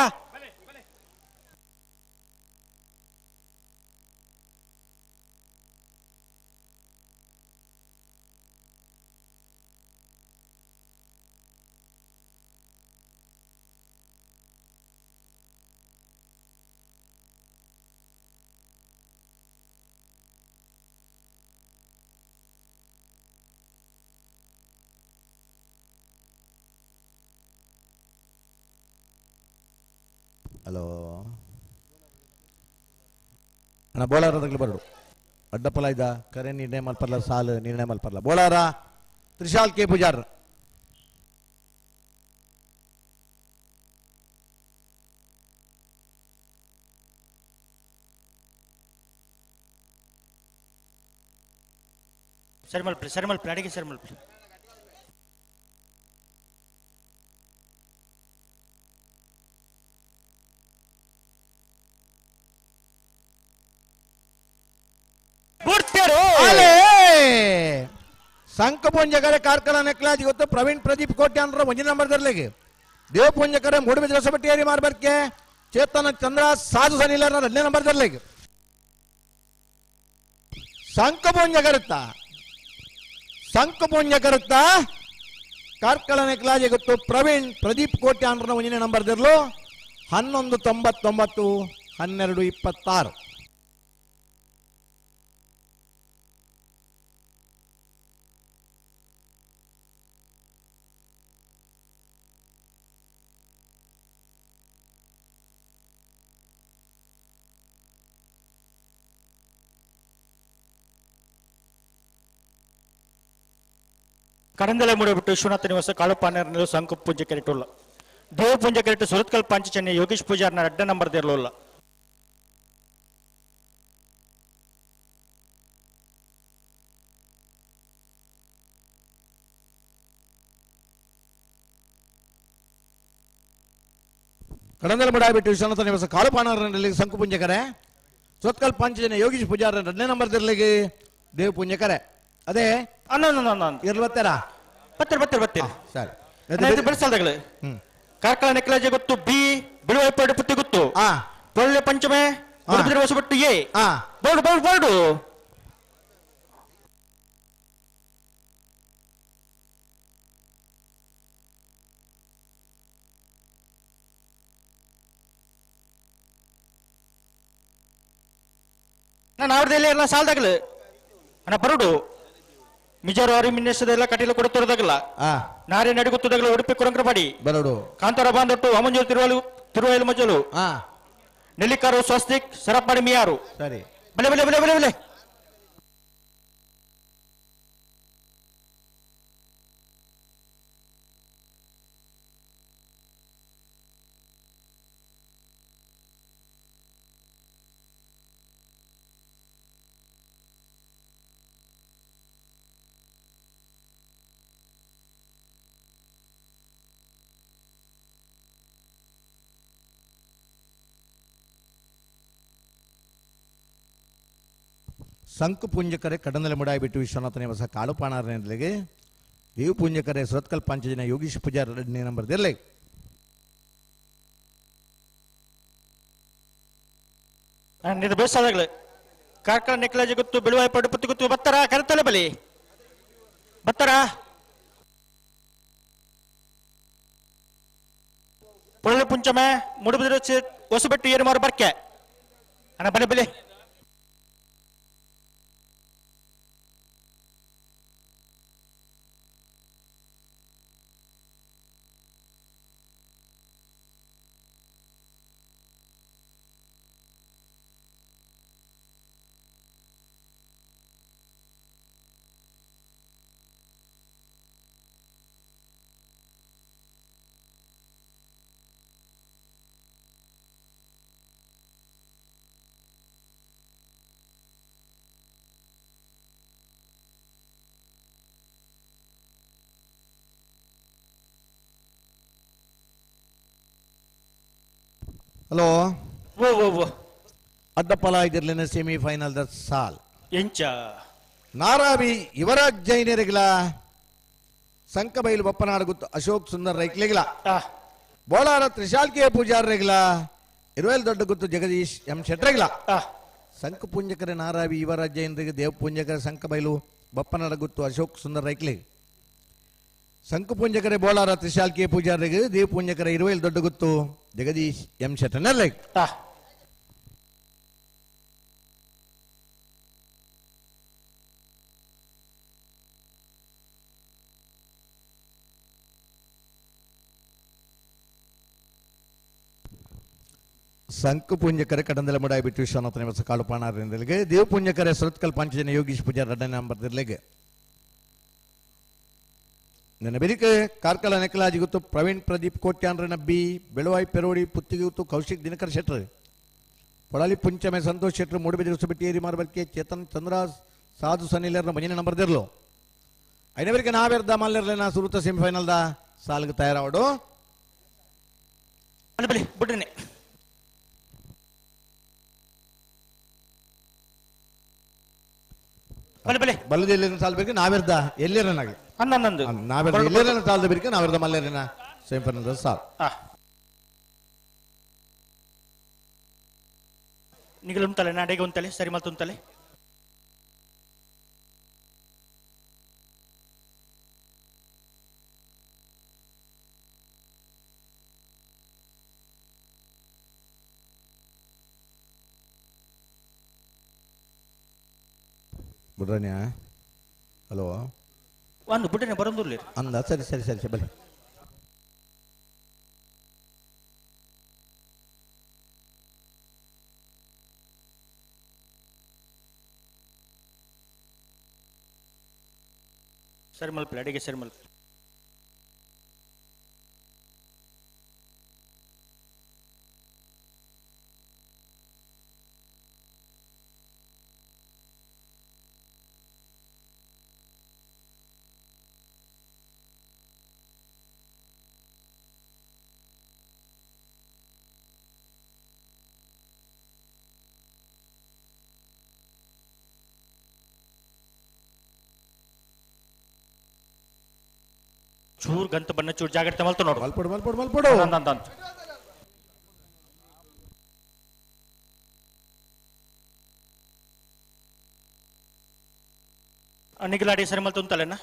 ಹಲೋ ಅಣ್ಣ ಬೋಳಾರದಾಗಲಿ ಬರಡು ಅಡ್ಡಪ್ಪಲ ಇದ್ದ ಕರೆ ನಿರ್ಣಯ ಮಲ್ಪರ್ಲ ಸಾಲು ನಿರ್ಣಯ ಮಲ್ಪರ್ಲ ಬೋಳಾರ ತ್ರಿಶಾಲ್ ಕೆ ಪೂಜಾರ್ ಸರಿ ಮಲ್ಪಿ ಸರಿ ಮಲ್ಪಿ ಅಡಿಗೆ ಸರಿ ಮಲ್ಪಿ ಸಂಕಪುಂಜಕರೆ ಕಾರ್ಕಳ ನೆಕ್ಲಾಜಿ ಗೊತ್ತು ಪ್ರವೀಣ್ ಪ್ರದೀಪ್ ಕೋಟ್ಯಾನ್ರ ಒಂಜಿ ನಂಬರ್ ದರ್ಲೆಗೆ ದೇವಪುಂಜಕರೆ ಮೂಡುಬಿದ್ರೆ ಹೊಸಬಟ್ಟಿಯರಿ ಮಾರ್ಬರ್ಕೆ ಚೇತನ ಚಂದ್ರ ಸಾಧು ಸನಿಲರ ಎರಡನೇ ನಂಬರ್ ದರ್ಲೆಗೆ ಸಂಕಪುಂಜಕರುತ್ತ ಸಂಕಪುಂಜಕರುತ್ತ ಕಾರ್ಕಳ ನೆಕ್ಲಾಜಿ ಗೊತ್ತು ಪ್ರವೀಣ್ ಪ್ರದೀಪ್ ಕೋಟ್ಯಾನ್ರ ಒಂಜನೇ ನಂಬರ್ ದರ್ಲು 11:99 12:26. ಕರಂದಲೆ ಮೂಡಬಿಟ್ಟು ವಿಶ್ವನಾಥ ನಿವಾಸ ಕಾಳುಪಾನೇರ್ನಲ್ಲೂ ಸಂಕು ಪೂಜೆ ಕೆರೆಟುಲ್ಲ ದೇವ ಪೂಜೆ ಕೆರೆಟು ಸುರತ್ಕಲ್ ಪಾಂಚಜನ್ಯ ಯೋಗೇಶ್ ಪೂಜಾರ್ನ ಅಡ್ಡ ನಂಬರ್ ದೇರ್ಲುಲ್ಲ ಕಡಂದಲ ಬಿಟ್ಟು ವಿಶ್ವನಾಥ ನಿವಾಸ ಕಾಳುಪಾನರಲ್ಲಿ ಸಂಕು ಪುಂಜಕರೆ ಸುರತ್ಕಲ್ ಪಾಂಚಜನ್ಯ ಯೋಗೇಶ್ ಪೂಜಾರ್ನ ಎರಡನೇ ನಂಬರ್ ದೇರ್ಲಿಗೆ ದೇವ ಪೂಂಜಕರೆ ಅದೇ ಇರ್ಲತ್ತರ ಬತ್ತರ ಬತ್ತರ ಬತ್ತರ ಸರಿ ಬೆಳೆಸಲ್ದಗಳು ಕಾರ್ಕಳ ನೆಕ್ಲಾಜೆ ಗೊತ್ತು ಬಿ ಬಿಳುವೈಪಾಡು ಪುತ್ತಿ ಗೊತ್ತು ಪೊಳ್ಳೆ ಪಂಚಮೆ ಹೊಸಬಟ್ಟು ಎ ಬೋರ್ಡು ಬೋರ್ಡು ಬೋರ್ಡು ನಾನು ಅವ್ರದ್ದೆಲ್ಲ ಎಲ್ಲ ಸಾಲ್ದಾಗಲು ಅಣ್ಣ ಬರುಡು ಮಿಜಾರು ಅರಿ ಮಿನ್ನೆಸದೆಲ್ಲ ಕಟೀಲು ಕೊಡುತ್ತಿರೋದಾಗಲ್ಲ ನಾರೇ ನಡುಗುತ್ತದಾಗಲ ಉಡುಪಿ ಕುರಂಕ್ರಪಾಡಿ ಬರಡು ಕಾಂತಾರ ಬಾಂದೊಟ್ಟು ವಾಮಂಜೂರು ತಿರುವಲು ತಿರುವೈಲು ಮಜಲು ನೆಲ್ಲಿಕಾರು ಸ್ವಸ್ತಿಕ್ ಸರಪಾಡಿ ಮಿಯಾರು ಸರಿ ಬಲೆ ಬಲೆ ಬಲೆ ಬಲೆ ಬಲೆ ಸಂಕು ಪುಂಜಕರೆ ಕಡಂದಲೆ ಮುಡಾಯಿ ಬಿಟ್ಟು ವಿಶ್ವನಾಥ ನಿವಾಸ ಕಾಳುಪಾಣಾರನಿಗೆ ದೇವ ಪುಂಜಕರೆ ಸುರತ್ಕಲ್ ಪಂಚಜನ ಯೋಗೀಶ್ ಪೂಜಾರ್ ಎರಡನೇ ನಂಬರ್ ದಿರ್ಲೆ ಇದು ಬೇಸಾದಾಗಲೇ ಕಾರ್ಕಳ ನೆಕ್ಲಾಜೆ ಗೊತ್ತು ಬಿಳುವಾಯಿ ಪುತ್ತಿ ಗೊತ್ತು ಬತ್ತರ ಕರೆತಲೆ ಬಲಿ ಬತ್ತರ ಪೊಳ್ಳೆ ಪುಂಚಮೆ ಮುಡುಬಿದ್ರೆ ಹೊಸಬೆಟ್ಟು ಏನು ಮಾರು ಬರ್ಕೆ ಅಣ್ಣ ಬಲೆ ಬಲೆ ಹಲೋ ಓ ಓ ಓ ಅಡ್ಡಪ್ಪಲ ಇದಿರ್ಲಿನ ಸೆಮಿಫೈನಲ್ the ಸಾಲ್ ಎಂಚ ನಾರಾವಿ ಯುವರಾಜ್ ಜೈನರಿಗಿಲ ಸಂಕಬೈಲು ಬಪ್ಪನಾಡು ಗುತ್ತು ಅಶೋಕ್ ಸುಂದರ್ ರೈಕ್ಲಿಗಿಲ ಬೋಳಾರ ತ್ರಿಶಾಲ್ಕಿಯ ಪೂಜಾರರಿಗಿಲ ಇರುವೆಲ್ ದೊಡ್ಡ ಗುತ್ತು ಜಗದೀಶ್ ಎಂ ಶೆಟ್ರಿಗಿಲ ಸಂಕ ಪುಂಜಕರ ನಾರಾವಿ ಯುವರಾಜ್ ಜೈನರಿಗೆ ದೇವ ಪುಂಜಕರ ಸಂಕಬೈಲು ಬಪ್ಪನಾಡ ಗುತ್ತು ಅಶೋಕ್ ಸುಂದರ್ ರೈಕ್ಲಿ ಸಂಕು ಪುಂಜಕರೆ ಬೋಳಾರ ತ್ರಿಶಾಲ್ಕಿಯ ಪೂಜಾರರಿಗೆ ದೇವ ಪುಂಜಕರ ಇರುವೆಲ್ ದೊಡ್ಡ ಗುತ್ತು ಜಗದೀಶ್ ಎಂ ಶೆಟ್ಟನರ್ಲೈ ಸಂಕು ಪುಂಜಕರೆ ಕಡಂದಲ ಮುಡಾಯಿ ಬಿಟ್ಟು ವಿಶ್ವನಾಥ ನಿವಾಸ ಕಾಳುಪಾಣಾರಿಂದಲಿಗೆ ದೇವ ಪುಂಜಕರೆ ಸುರತ್ಕಲ್ ಪಂಚಜನ ಯೋಗೀಶ್ ಪೂಜಾರ್ ರಡ್ಡನೆ ನಂಬರ್ದಿರ್ಲಿಗೆ ನನ್ನ ಬೆರಿಕೆ ಕಾರ್ಕಳ ನೆಕಲಾಜಿ ಗೊತ್ತು ಪ್ರವೀಣ್ ಪ್ರದೀಪ್ ಕೋಟ್ಯಾನ್ರನ ಬಿ ಬೆಳುವಾಯಿ ಪೆರೋಡಿ ಪುತ್ತಿಗೆ ಗೊತ್ತು ಕೌಶಿಕ್ ದಿನಕರ್ ಶೆಟ್ಟರ್ ಪೊಳಲಿ ಪುಂಚಮೆ ಸಂತೋಷ್ ಶೆಟ್ಟರ್ ಮೂಡುಬಿದಿರೆ ಸುಬಿಟ್ಟಿಯೇರಿ ಮಾರ್ಬಲ್ಕೆ ಚೇತನ್ ಚಂದ್ರ ಸಾಧು ಸನಿಲರ್ನ ಮಂಜಿನ ನಂಬರ್ದಿರ್ಲು ಐನ ಬೆರಿಕೆ ನಾವೆರ್ದ ಮಲ್ಲೆರ್ಲೆನ ಸುರುತ ಸೆಮಿಫೈನಲ್ದ ಸಾಲ್ಗೆ ತಯಾರಾವಡು ಬಿಡ್ರಿ ಬಲ್ಲದ ಎಲ್ಲಿನ ಸಾಲ್ ಬೇಕು ನಾವೆರ್ದ ಎಲ್ಲಿರನಾಗಿ ಹನ್ನೊಂದು ನಾವೆರ್ದ ಎಲ್ಲಿರನ ಸಾಲ್ದ ಬೇಕು ನಾವೆರ್ದ ಮಲ್ಲೇರಿನ ಸೆಮಿಫೈನಲ್ ಸಾಲ್ ನಿಗಲು ಉಂಟಲೆ ನಾಡೆಗೆ ಉಂಟಲೆ ಸರಿ ಮಲ್ತು ಉಂಟಲೆ ಬಿಡ್ರಣ್ಯ ಹಲೋ ಒಂದು ಬುಡ್ರನೆ ಬರೋದಿಲ್ಲ ಅಂದ ಸರಿ ಸರಿ ಸರಿ ಸರಿ ಬನ್ನಿ ಸರಿ ಮಲ್ಪಲೆ ಅಡಿಗೆ ಸರಿ ಮಲ್ಪಲೆ ಚೂರ್ ಗಂತ ಬಣ್ಣ ಚೂರ್ ಜಾಗ್ರತೆ ಮಲ್ತು ನೋಡು ಮಲ್ಪಡು ಮಲ್ಪಡು ಮಲ್ಪಡು ಅಂತ ನಿಗಲಾಡಿ ಸರಿ ಮಲ್ತು ಅಂತಲೇನ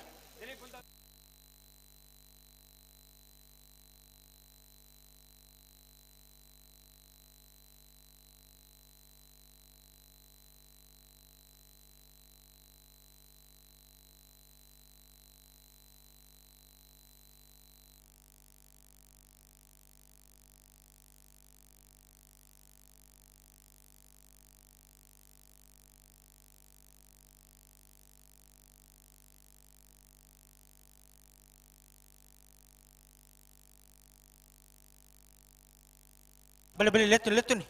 ಬಲೆ ಬಲೆ ಲೆತ್ತು ಲೆತ್ತುನಿ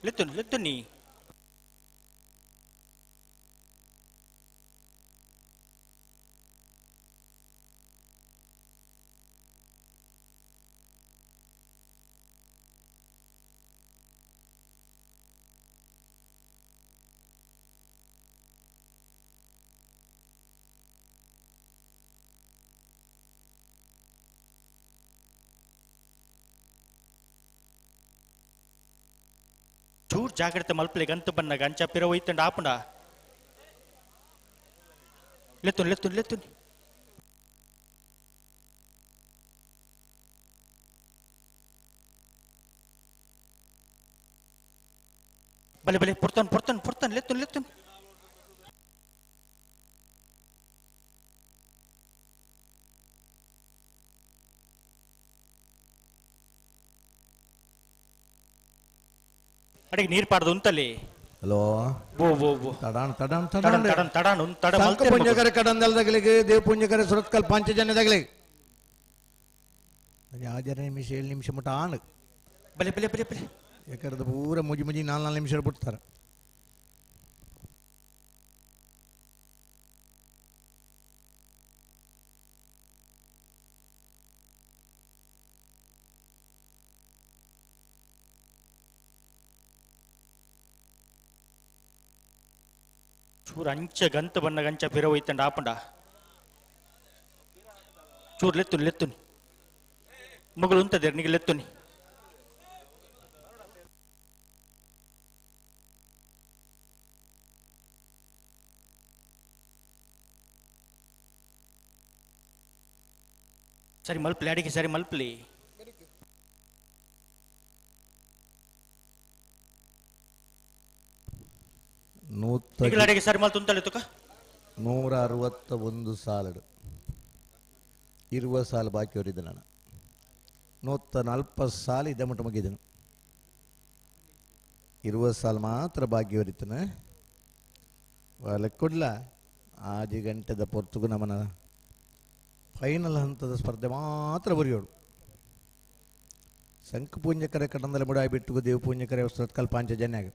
ಲೆತ್ತುನಿ ಲೆತ್ತುನಿ ಚೂರ್ ಜಾಗ್ರತೆ ಮಲ್ಪಲೆ ಗಂತು ಬಣ್ಣ ಗಂಚ ಪಿರ ಒಯ್ತಂಡ ಆಪುಂಡ ಲೆತ್ತುನಿ ಲೆತ್ತುನಿ ಲೆತ್ತುನಿ ಬಲೆ ಬಲೆ ಪುರ್ತನ್ ಪುರ್ತನ್ ಪುರ್ತನ್ ಲೆತ್ತುನಿ ಲೆತ್ತುನಿ ಅಡಿಗೆ ನೀರು ಪಾಡ್ದು ಉಂತಲ್ಲಿ ಹಲೋ ಬೋ ಬೋ ಬೋ ತಡಾಣ ತಡಾಣ ತಡಾಣ ತಡಾಣ ತಡಾಣ ಉಂತ್ ತಡ ಮಲ್ತೆ ಪುಂಜಕರೆ ಕಡಂದಲ್ದಗಲಿಗೆ ದೇವ ಪುಂಜಕರೆ ಸುರತ್ಕಲ್ ಪಂಚಜನ್ಯದಗಲಿಗೆ ಆಜರ ನಿಮಿಷ ಏಳು ನಿಮಿಷ ಮುಟ ಆಣ್ ಬಲೆ ಬಲೆ ಬಲೆ ಬಲೆ ಯಾಕಂದ್ರೆ ಪೂರ ಮುಜಿ ಮುಜಿ ನಾಲ್ಕು ನಾಲ್ಕು ನಿಮಿಷ ಬಿಡ್ತಾರೆ ಚೂರು ಅಂಚೆ ಗಂತ ಬಣ್ಣ ಗಂಚ ಪಿರ ಒಯ್ತಂಡ ಆಪುಂಡ ಚೂರು ಲೆತ್ತುನಿ ಲೆತ್ತುನಿ ಮಗಳು ಉಂತದೆ ನಿಗೆ ಲೆತ್ತುನಿ ಸರಿ ಮಲ್ಪಲಿ ಅಡಿಗೆ ಸರಿ ಮಲ್ಪಲಿ ನಿಗಲಾಡಿಗೆ ಸರಿ ಮಲ್ತು ಉಂತಲೆ ತುಕ 161 ಸಾಲಡು ಇರುವ ಸಾಲು ಬಾಕಿ ಅವರಿದ್ದೆ ನಾನು 140 ಸಾಲು ಇದ್ದ ಮಟ್ಟ ಮುಗಿದನು. 20 ಸಾಲ ಮಾತ್ರ ಭಾಗ್ಯವರಿತನ ಲೆಕ್ಕೊಡ್ಲ 5 ಗಂಟೆದ ಪೊರ್ತುಗು ನಮನ ಫೈನಲ್ ಹಂತದ ಸ್ಪರ್ಧೆ ಮಾತ್ರ ಬರೆಯೋಡು. ಶಂಖಪೂಂಜಕರೆ ಕಡಂದಲೆ ಮುಡಾಯಿ ಬಿಟ್ಟು ದೇವಪೂಂಜಕರೆ ಸತ್ಕಲ್ ಪಾಂಚಜನ್ಯಾಗ.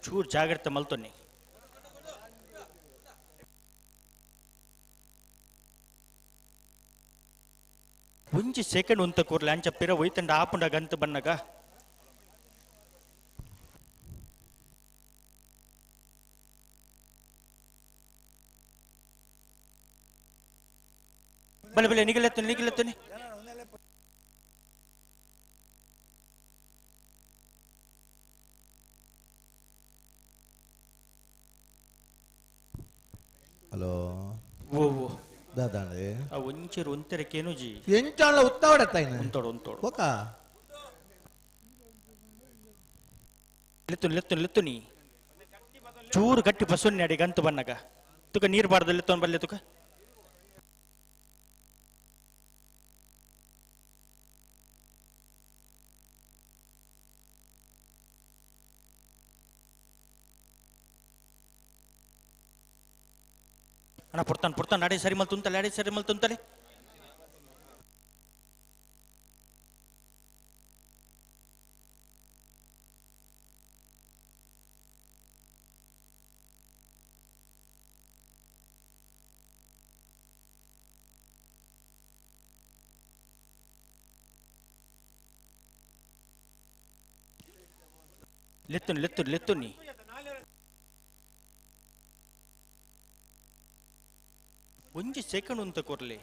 ಚೂರು ಜಾಗ್ರತೆ ಮಲ್ತೊನ್ನಿ. ಒಂಜಿ ಸೆಕೆಂಡ್ ಉಂತ ಕೂರ್ಲೆ ಅಂಚ ಪಿರ ಒಯ್ತಂಡ ಆಪುಂಡ ಗಂತ ಬನ್ನಗ. ಬಲೆ ಬಲೆ ನಿಗಲೆತ್ತುನಿ ನಿಗಲೆತ್ತುನಿ. ಹಲೋ ಓ ಓ ದಾದಾಂಡೆ ಆ ಒಂಚೂರು ಒಂತೆರೆ ಕೇನುಜಿ ಎಂಚಾಳ ಉತ್ತಾವಡತ್ತಾಯಿನ ಉಂತೋಡು ಉಂತೋಡು ಒಕ ಲೆತ್ತುನಿ ಲೆತ್ತುನಿ ಲೆತ್ತುನಿ ಚೂರು ಗಟ್ಟಿ ಬಸೊನ್ನಿ ಅಡಿ ಗಂತು ಬನ್ನಗ ತುಕ ನೀರು ಬಾರ್ದು ಲೆತ್ತೊನ್ ಬಲ್ಲೆ ತುಕ. ಅಣ್ಣ ಪುಡ್ತಾನೆ ಪುಡ್ತಾನೆ ಅಡೆ ಸರಿ ಮಲ್ ತುಂತಲೆ ಅಡೆ ಸರಿ ಮಲ್ ತುಂತಲೆ. ಲೆತ್ತುನಿ ಲೆತ್ತುನಿ ಲೆತ್ತುನಿ. ಒಂಜಿ ಸೆಕೆಂಡ್ ಉಂತ ಕೊರ್ಲೆ.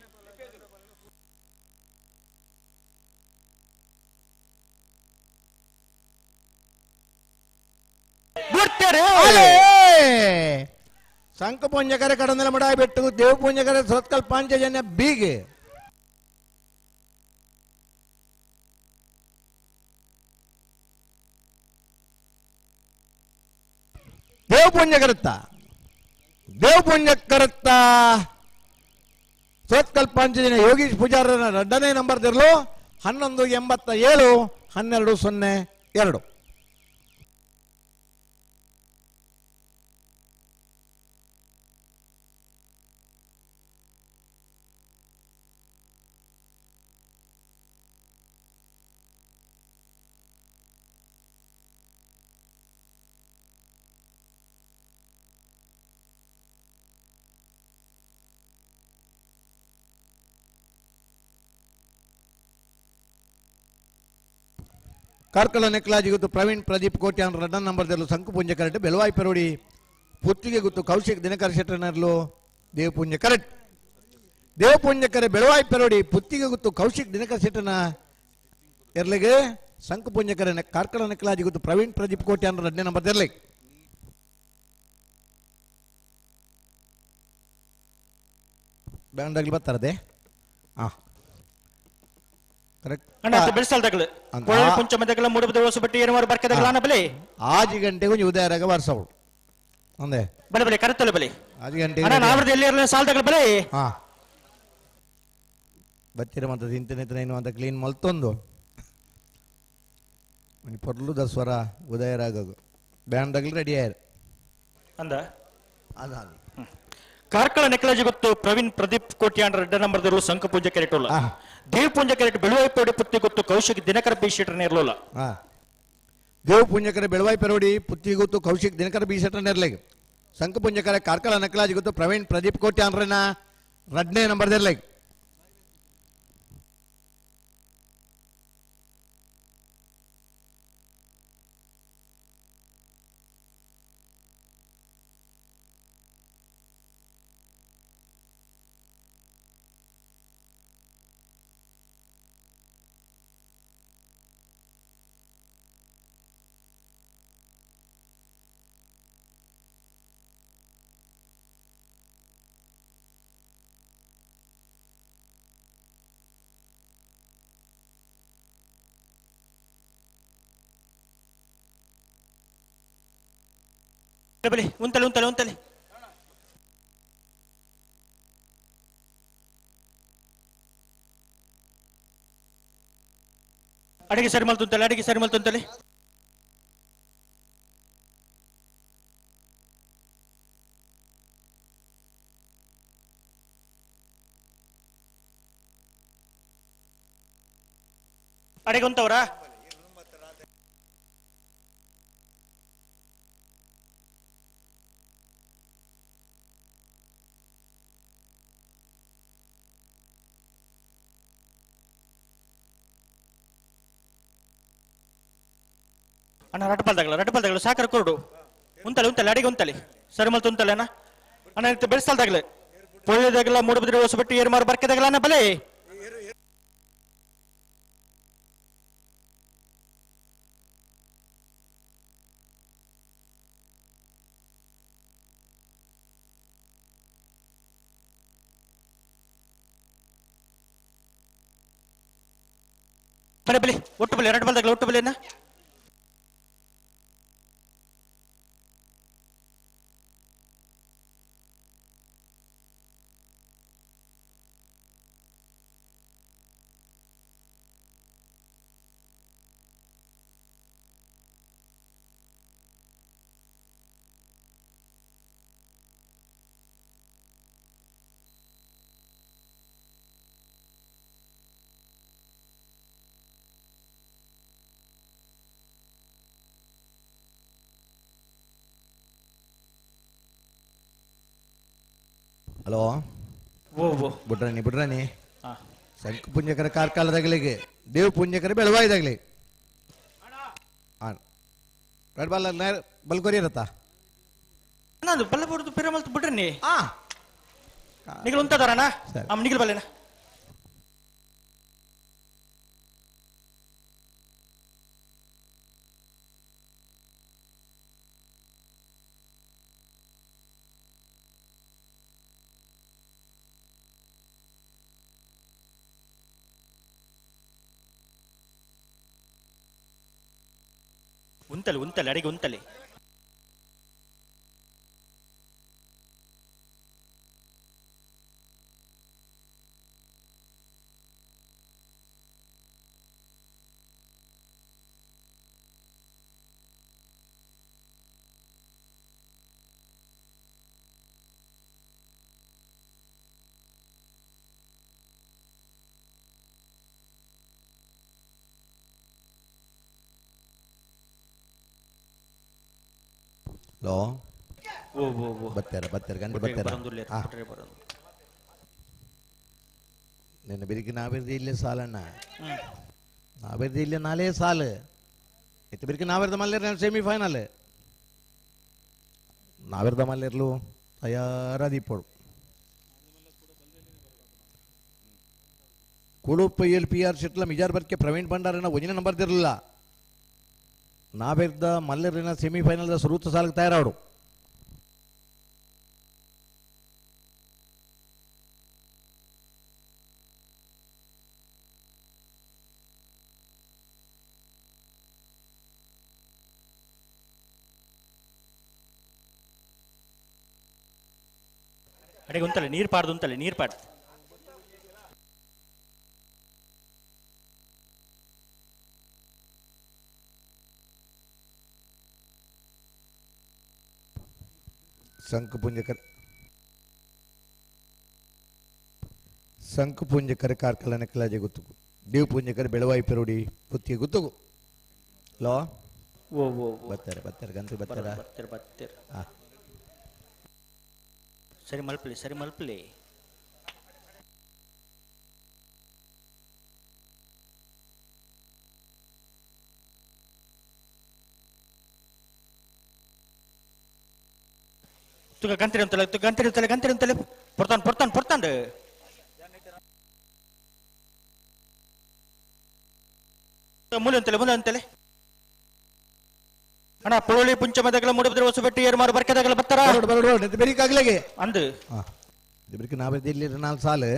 ಶಂಖಪೂಂಜಕರೆ ಕಡಂದಲೆ ಮುಡಾಯಿ ಬಿಟ್ಟು ದೇವಪೂಂಜಕರೆ ಸತ್ಕಲ್ ಪಾಂಚಜನ್ಯ ಬೀಗೆ. ದೇವಪೂಂಜಕರತ್ತ ದೇವಪೂಂಜಕರತ್ತ ಸೋತ್ಕಲ್ ಪಾಂಚಜನ್ಯ ಯೋಗೀಶ್ ಪೂಜಾರನ ಎರಡನೇ ನಂಬರ್ ದಿರಲು 11.87 12.02. ಕಾರ್ಕಳ ನೆಕ್ಲಾಜಿ ಗೊತ್ತು ಪ್ರವೀಣ್ ಪ್ರದೀಪ್ ಕೋಟ್ಯಾನ್ ರಡ್ಡನ್ ನಂಬರ್ ದಿರಲು ಶಂಕುಪುಂಜ ಕರೆಕ್ಟ್. ಬೆಲವಾಯಿ ಪೆರೋಡಿ ಪುತ್ತಿಗೆ ಗೊತ್ತು ಕೌಶಿಕ್ ದಿನಕರ್ ಶೆಟ್ಟರ್ನರ್ಲು ದೇವಪುಂಜ ಕರೆಕ್ಟ್. ದೇವಪುಂಜ ಕರೆ ಬೆಳವಾಯಿ ಪೆರೋಡಿ ಪುತ್ತಿಗೆ ಗೊತ್ತು ಕೌಶಿಕ್ ದಿನಕರ್ ಶೆಟ್ಟರ್ನ ಎರ್ಲಿಗೆ ಶಂಕುಪುಂಜ ಕರೆ ಕಾರ್ಕಳ ನೆಕ್ಲಾಜಿ ಗೊತ್ತು ಪ್ರವೀಣ್ ಪ್ರದೀಪ್ ಕೋಟ್ಯಾನ್ ರಡ್ಡನೇ ನಂಬರ್ ದಿರಲಿ. ಬ್ಯಾಂಡ್ ಆಗಲಿ ಬರ್ತಾರದೆ ಹಾ ಆಜಿ ಗಂಟೆಗೆ ಒಂಜಿ ಉದಯರಾಗ ವಾರ್ಸವಳು ಅಂದೆ ಬಲೆ ಬಲೆ ಕರೆತಲೆ ಬಲೆ ಆಜಿ ಗಂಟೆಗೆ ಬಲೆ ಹಾ ಬತ್ತಿರ ಮಂತ ತಿಂತನೆ ಏನು ಅಂತ ಕ್ಲೀನ್ ಮಲ್ತೊಂದು ಒಂಜಿ ಪೊರ್ಲುದ ಸ್ವರ ಉದಯರಾಗ ಬ್ಯಾಂಡ್ ಆಗಲಿ ರೆಡಿ ಆಯ್ರು ಅಂದ ಅದ ಕಾರ್ಕಳ ನೆಕ್ಲಾಜಿ ಗೊತ್ತು ಪ್ರವೀಣ್ ಪ್ರದೀಪ್ ಕೋಟ್ಯಾನ್ ರೆಡ್ಡ ನಂಬರ್ ದಿರಲು ಶಂಖಪೂಂಜ ಕೆರೆಟೋಲ್ಲ. ದೇವಪೂಂಜ ಕೆರೆಟ್ ಬೆಳುವಾಯಿ ಪೆರೋಡಿ ಪುತ್ತಿ ಗೊತ್ತು ಕೌಶಿಕ್ ದಿನಕರ ಬಿ ಶೆಟ್ಟರ್ ಇರಲಿಲ್ಲ. ದೇವಪೂಂಜಕರೆ ಬೆಳುವಾಯಿ ಪೆರೋಡಿ ಪುತ್ತಿ ಗೊತ್ತು ಕೌಶಿಕ್ ದಿನಕರ ಬಿ ಶೆಟ್ಟರ್ ಇರಲಿಗೆ. ಶಂಖಪೂಂಜಕರೆ ಕಾರ್ಕಳ ನಕಲಾಜಿ ಗೊತ್ತು ಪ್ರವೀಣ್ ಪ್ರದೀಪ್ ಕೋಟ್ಯಾನ್ರನ ರಡ್ನೇ ನಂಬರ್ ಇರಲಿಗೆ. ಬಲೆ ಉಂತಲೆ ಉಂತಲೆ ಉಂತಲೆ. ಅಡಿಗೆ ಸರಿ ಮಲ್ತುಂತಲೆ ಅಡಿಗೆ ಸರಿ ಮಲ್ತುಂತಲೆ ಅಡಿಗೆ ಉಂತವರಾ ಅಣ್ಣ ರಡ್ಬಲ್ದಾಗಲ ರಡ್ಬಲ್ದಾಗಲ ಸಾಕರ ಕೊರಡು ಉಂತಲೆ ಉಂತಲೆ ಅಡಿಗೆ ಉಂತಲೆ ಸರಿ ಮಲ್ತು ಉಂತಲೆ ಅಣ್ಣ ಅಣ್ಣ ಬೆಳೆಸಲ್ದಾಗಲೆ ಪೊಳ್ಳೆದಾಗಲ ಮೂಡಬಿದ್ರೆ ಹೊಸಬೆಟ್ಟು ಏರು ಮಾರು ಬರ್ಕೆದಾಗಲ ಅಣ್ಣ ಬಲೆ ಬಲೆ ಬಲೆ ಒಟ್ಟು ಬಲೆ ಎರಡು ಬಲ್ದಾಗಲ ಒಟ್ಟು ಬಲೆ ಅಣ್ಣ ಹಲೋ ಓ ಓ ಬುಡ್ರಾಣಿ ಬುಡ್ರಾಣಿ ಹಾ. ಸಂಕು ಪುಂಜಕರ ಕಾರ್ಕಾಲದಾಗಲಿಗೆ ದೇವ್ ಪುಂಜಕರ ಬೆಳವಾಯ್ದಾಗಲಿ ಹಾಂ ರೆಡ್ ಬಾಲ್ ಬಲ್ಕೊರಿ ಇರತ್ತಾ ಅಣ್ಣ ಅದು ಬಲ್ಲ ಬಡ್ದು ಪಿರ ಮಲ್ತು ಬಿಡ್ರಿ ನಿಗಲ್ ಉಂತದಾರಣ್ಣ ಅಮ್ಮ ನಿಗಲ್ ಬಲ್ಲೇನ ಉಂತಲೆ ಉಂತಲೆ ಅಡಿಗೆ ಉಂತಲೆ ಹಲೋ ಓ ಓ ಓ ಬರ್ತಾರ ಬರ್ತಾರ ಗಂಟೆ ಬುಡ್ರೆ ಬರ್ತಾರ ಬರಂದುಲ್ಲೆ, ಹಾಂ ಬುಡ್ರೆ ಬರಂದು. ನಿನ್ನ ಬಿರುಕಿ ನಾವಿರ್ದಿ ಇಲ್ಲೇ ಸಾಲಣ್ಣ ನಾವಿರ್ದಿ ಇಲ್ಲೇ ನಾಲೇ ಸಾಲು ಇತ್ತು ಬಿರುಕಿ ನಾವಿರ್ದ ಮಲ್ಲೇರ್ ಸೆಮಿಫೈನಲ್ ನಾವಿರ್ದ ಮಲ್ಲೇರ್ಲು ತಯಾರಾದಿಪ್ಪಡು ಕುಡುಪ ಎಲ್ ಪಿ ಆರ್ ಶೆಟ್ಲ ಮಿಜಾರ್ ಬರ್ಕೆ ಪ್ರವೀಣ್ ಭಂಡಾರನ ಒಂಜಿನ ನಂಬರ್ ದಿರಲಿಲ್ಲ ನಾವಿರ್ದ ಮಲ್ಲೇರಿನ ಸೆಮಿಫೈನಲ್ ಸುರೂತ ಸಾಲಿಗೆ ತಯಾರಾಡು ಅಡಿಗೆ ಉಂತಲೆ ನೀರು ಪಾಡ್ದು ಉಂತಲೆ ನೀರು ಪಾಡ್ದು ಸಂಕಪುಂಜಕರ್ ಸಂಕಪುಂಜಕರ ಕಾರ್ಕಲನ ಕಲಾಜೆ ಗುತ್ತುಗು ದೇವ್ ಪುಂಜಕರ ಬೆಳವಾಯಿ ಪೆರುಡಿ ಪುತ್ತಿಗೆ ಗುತ್ತುಗು ಲೋ ಓ ಓ ಓ ಬರ್ತಾರೆ ಬರ್ತಾರೆ ಗಂತ್ರಿ ಬರ್ತಾರ ಬರ್ತೀರ ಬರ್ತೀರ ಹಾ. ಸರಿ ಮಲ್ಪಲಿ ಸರಿ ಮಲ್ಪಲಿ ತುಗ ಗಂತ್ರಿ ಅಂತಲೆ ತುಗ ಗಂತ್ರಿ ಅಂತಲೆ ಗಂತ್ರಿ ಅಂತಲೆ ಪೊರ್ತಾನ್ ಪೊರ್ತಾನ್ ಪೊರ್ತಾನ್ ಮೂಲೆ ಅಂತಲೆ ಮೂಲೆ ಅಂತಲೆ ಅಣ್ಣ ಪೊಳಲಿ ಪುಂಚಮದಗಲ ಮೂಡಬಿದ್ರೆ ಹೊಸಬೆಟ್ಟಿ ಏರ್ಮಾರು ಬರ್ಕೆದಾಗಲ ಬರ್ತಾರ ಬೆರಿಕಾಗ್ಲಾಗೆ ಅಂದು ಬೆರಿಕೆ ನಾವಿರ್ದಿ ಇಲ್ಲಿ ನಾಲ್ಕು ಸಾಲು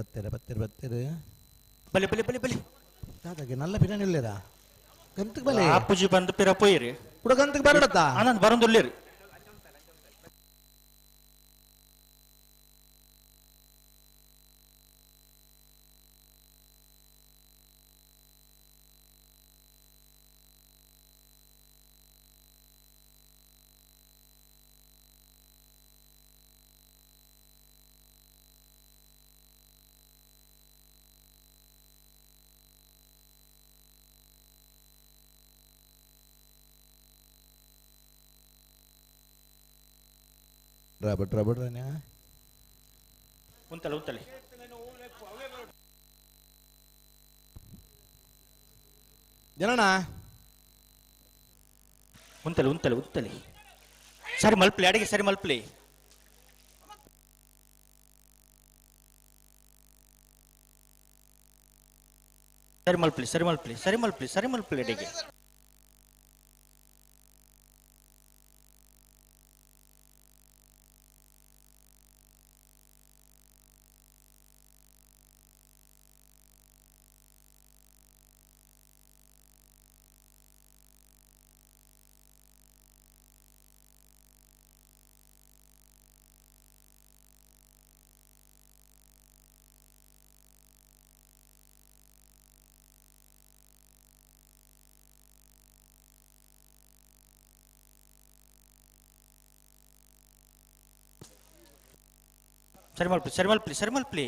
ಬತ್ತೆರ ಬತ್ತೆರ ಬತ್ತೆರ ಬಲೆ ಬಲೆ ಬಲೆ ಬಲೆ ದಾದಾಗೆ ನಲ್ಲ ಬಿರಿಯಾನಿ ಇಲ್ಲೇರಾ ಗಂತಕ್ಕೆ ಬಲೆ ಆಪುಜಿ ಬಂದು ಪಿರ ಪೋಯಿರಿ ಕೂಡ ಗಂತಕ್ಕೆ ಬರಡತ್ತಾ ಆನಂದ್ ಬರಂದುಲ್ಲೇರಿ ರಬಡ್ ರಬಡ್ ರನ್ಯಾ ಉಂತಲೆ ಉಂತಲೆ ಜನಣ ಉಂತಲೆ ಉಂತಲೆ ಉಂತಲೆ ಸರಿ ಮಲ್ಪ್ಲಿ ಅಡಿಗೆ ಸರಿ ಮಲ್ಪ್ಲಿ ಸರಿ ಮಲ್ಪ್ಲಿ ಸರಿ ಮಲ್ಪ್ಲಿ ಸರಿ ಮಲ್ಪ್ಲಿ ಸರಿ ಮಲ್ಪ್ಲಿ ಅಡಿಗೆ ಸರಿ ಮಲ್ಪ್ಲಿ ಸರಿ ಮಲ್ಪ್ಲಿ ಸರಿ ಮಲ್ಪ್ಲಿ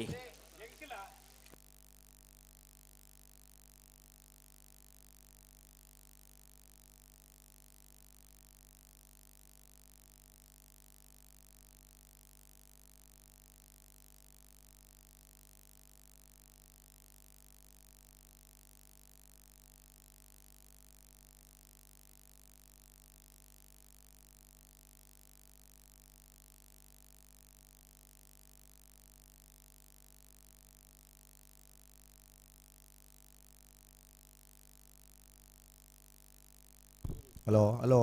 ಹಲೋ ಹಲೋ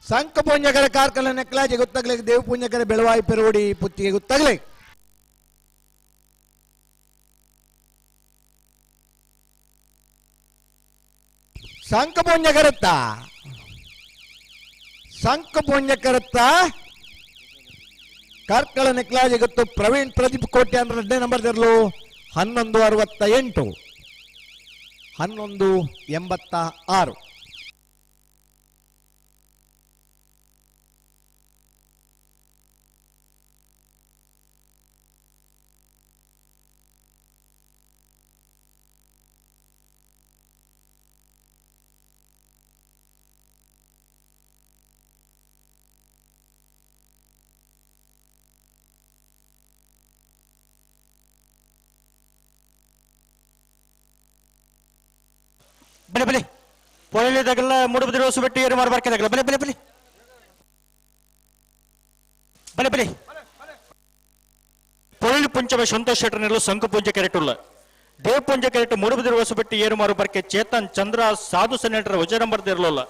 ಸಂಕ ಪುಂಜಕರ ಕಾರ್ಕಲ ನೆಕ್ಲಾಜೆ ಗೊತ್ತಾಗ್ಲಿ ದೇವ ಪುಂಜಕರ ಬೆಳವಾಯಿ ಪೆರೋಡಿ ಪುತ್ತಿಗೆ ಗೊತ್ತಾಗ್ಲಿ ಸಂಕ ಪುಂಜಕರತ್ತ ಸಂಕ ಪುಂಜಕರತ್ತ ಕಾರ್ಕಳ ನೆಕ್ಲಾಜೆ ಗೊತ್ತು ಪ್ರವೀಣ್ ಪ್ರದೀಪ್ ಕೋಟೆ ಅಂದ್ರೆ ಎರಡನೇ ನಂಬರ್ ಇರಲು 11:68 11:86 ಬಲೆ ಬಲೆ ಪೊಳೆದಾಗಲ್ಲ ಮೂಡುಬಿದಿರೆ ಹೊಸಬೆಟ್ಟು ಏರು ಮಾರ್ಬಾರ್ಕೆದಾಗಲ್ಲ ಬಲೆ ಬಲೆ ಬಲೆ ಬಲೆ ಬಲೆ ಪೊಳಲಿ ಪುಂಚವ ಸಂತೋಷ್ ಶೆಟ್ಟರ್ನೆಲ್ಲ ಸಂಕು ಪೂಂಜೆ ಕೆರೆಟುಲ್ಲ ದೇವ್ ಪುಂಜೆ ಕೆರೆಟು ಮೂಡುಬಿದಿರೆ ಹೊಸಬೆಟ್ಟು ಏರು ಮಾರುಬಾರ್ಕೆ ಚೇತನ್ ಚಂದ್ರ ಸಾಧು ಸೆನೆಟರ್ ವಜರಂಬರ್ದಿರಲಿಲ್ಲ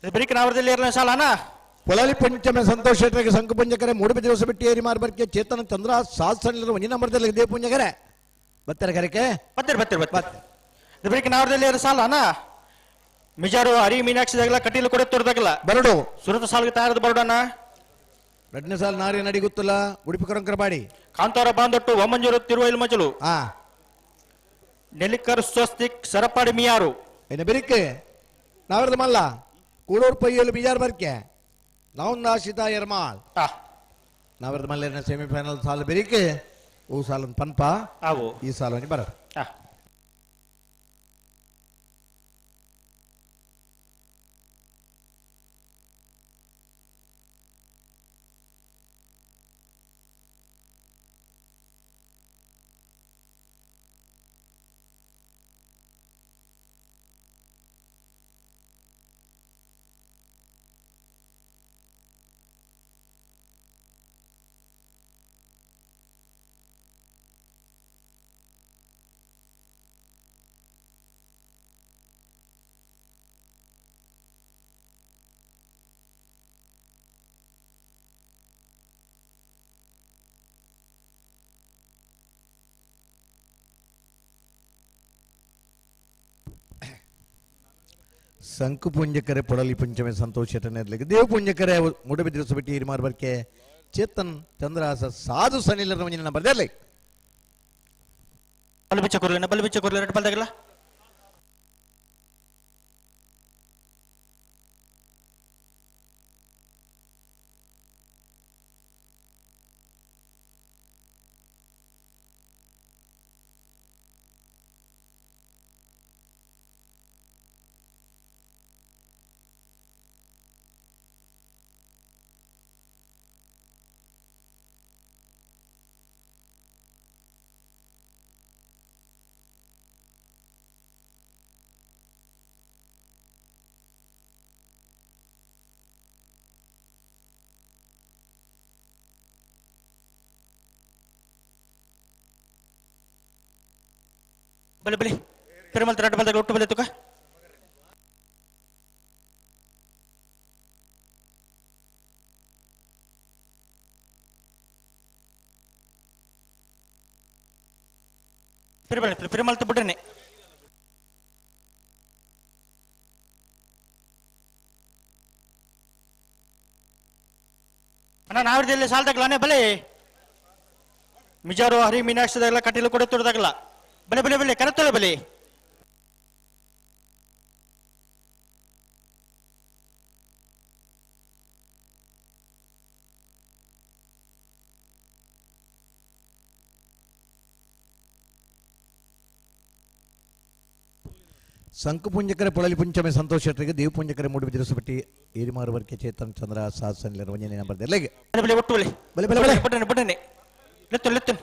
ಬೆರಿಕೆ ನಾವರದಲ್ಲಿ ಏರ್ಲ ಸಾಲನಾ ಪೊಳಲಿ ಪಂಚಮ ಸಂತೋಷ್ ಶೆಟ್ಟರಿಗೆ ಸಂಕು ಪುಂಜಕರೆ ಮೂಡುಬಿದಿರೆ ಹೊಸಬೆಟ್ಟಿ ಏರಿ ಮಾರ್ಬರ್ಕೆ ಚೇತನ ಚಂದ್ರ ಸಾಧು ಸಣ್ಣ ಒಂಜಿ ನಂಬರ್ದಲ್ಲಿ ದೇವ ಪುಂಜಕರೆ ಬತ್ತರ ಕರೆಕೆ ಬತ್ತೀರಿ ಬತ್ತೀರಿ ಬತ್ತೀರಿ ಬೆರಿಕೆ ನಾವರದಲ್ಲಿ ಏರು ಸಾಲನಾ ಮಿಜಾರು ಹರಿ ಮೀನಾಕ್ಷಿ ದಾಗಲ ಕಟೀಲು ಕೊಡೆ ತೋರ್ದಾಗಲ ಬರಡು ಸುರತ ಸಾಲ್ಗೆ ತಯಾರದ ಬರಡೋಣ ಎರಡನೇ ಸಾಲ ನಾರಿ ನಡಿ ಗೊತ್ತಲ್ಲ ಉಡುಪಿ ಕರಂಕರ ಬಾಡಿ ಕಾಂತಾರ ಬಾಂದೊಟ್ಟು ಒಮ್ಮಂಜೂರು ತಿರುವೈಲ್ ಮಜಲು ಆ ನೆಲಿಕರ್ ಸ್ವಸ್ತಿಕ್ ಸರಪಾಡಿ ಮಿಯಾರು ಏನ ಬೆರಿಕೆ ನಾವರದ ಮಲ್ಲ ಕೂಡೂರು ಪೈಯಲು ಬಿಜಾರ್ ಬರ್ಕೆ ನಾವು ಎರ್ಮಾಲ್ ನಾವರದ ಮಲ್ಲ ಸೆಮಿಫೈನಲ್ ಸಾಲ ಬೆರಿಕೆ ಓ ಸಾಲನ್ ಪನ್ಪ ಆವು ಈ ಸಾಲ ಬರ ಸಂಕುಪುಂಜಕರೆ ಪೊಡಲಿ ಪಂಚಮೆ ಸಂತೋಷ್ ಶೆಟ್ಟರ್ನೆರ್ಲೆಗ್ ದೇವಪುಂಜಕರೆ ಮೂಡಬಿದ್ರೆ ಸುಬಿಟ್ಟಿ ಇರಿಮಾರ್ ಬರ್ಕೆ ಚೇತನ್ ಚಂದ್ರಹಾಸ ಸಾಧು ಸನಿಲರ ಒಂಜಿನ ನಂಬರ್ ದೇರ್ಲೆಗ್ ಬಲ್ಬಿಚ್ಚ ಕೊರ್ಲೆ ಬಲ್ಬಿಚ್ಚ ಕೊರ್ಲೆ ರೆಡ್ ಬಲ್ದಾಗಲ್ಲ ಬಲೆ ಬಲೆ ಪೆರುಮಲ್ ರೆಡ್ ಬಲ್ದಾಗ ಒಟ್ಟು ಬಲೆ ತುಕ ಪೆರುಮಲ್ ಪೆರುಮಲ್ ಬಿಡ್ರನೆ ಅಣ್ಣ ನಾವಿರದಲ್ಲಿ ಸಾಲದಾಗಲಾನೆ ಬಲೆ ಮಿಜಾರು ಹರಿ ಮೀನಾಕ್ಷಿದಾಗಲ ಕಟೀಲು ಕೂಡ ತುರ್ದಾಗಲ್ಲ ಬಲೆ ಬಲೆ ಬಲೆ ಕರತ್ತಲ್ಲ ಬಲೆ ಸಂಕುಪುಂಜಕರೆ ಪೊಳಲಿ ಪುಂಚಮೆ ಸಂತೋಷ್ ಶೆಟ್ಟರಿಗೆ ದೇವಪುಂಜಕರೆ ಮೂಡುಬಿದಿರೆ ಸುಬಿಟ್ಟಿ ಏರಿಮಾರು ವರ್ಕೆ ಚೇತನ್ ಚಂದ್ರ ಸಾಧು ಸನಿಲರ ಒಂಜನೇ ನಂಬರ್ ದೇರ್ಲೆಗ್ ಬಲೆ ಬಲೆ ಒಟ್ಟು ಬಲೆ ಬಲೆ ಬಲೆ ಬಲೆ ಬಡ್ಡನೆ ಬಡ್ಡನೆ ಲೆತ್ತು ಲೆತ್ತು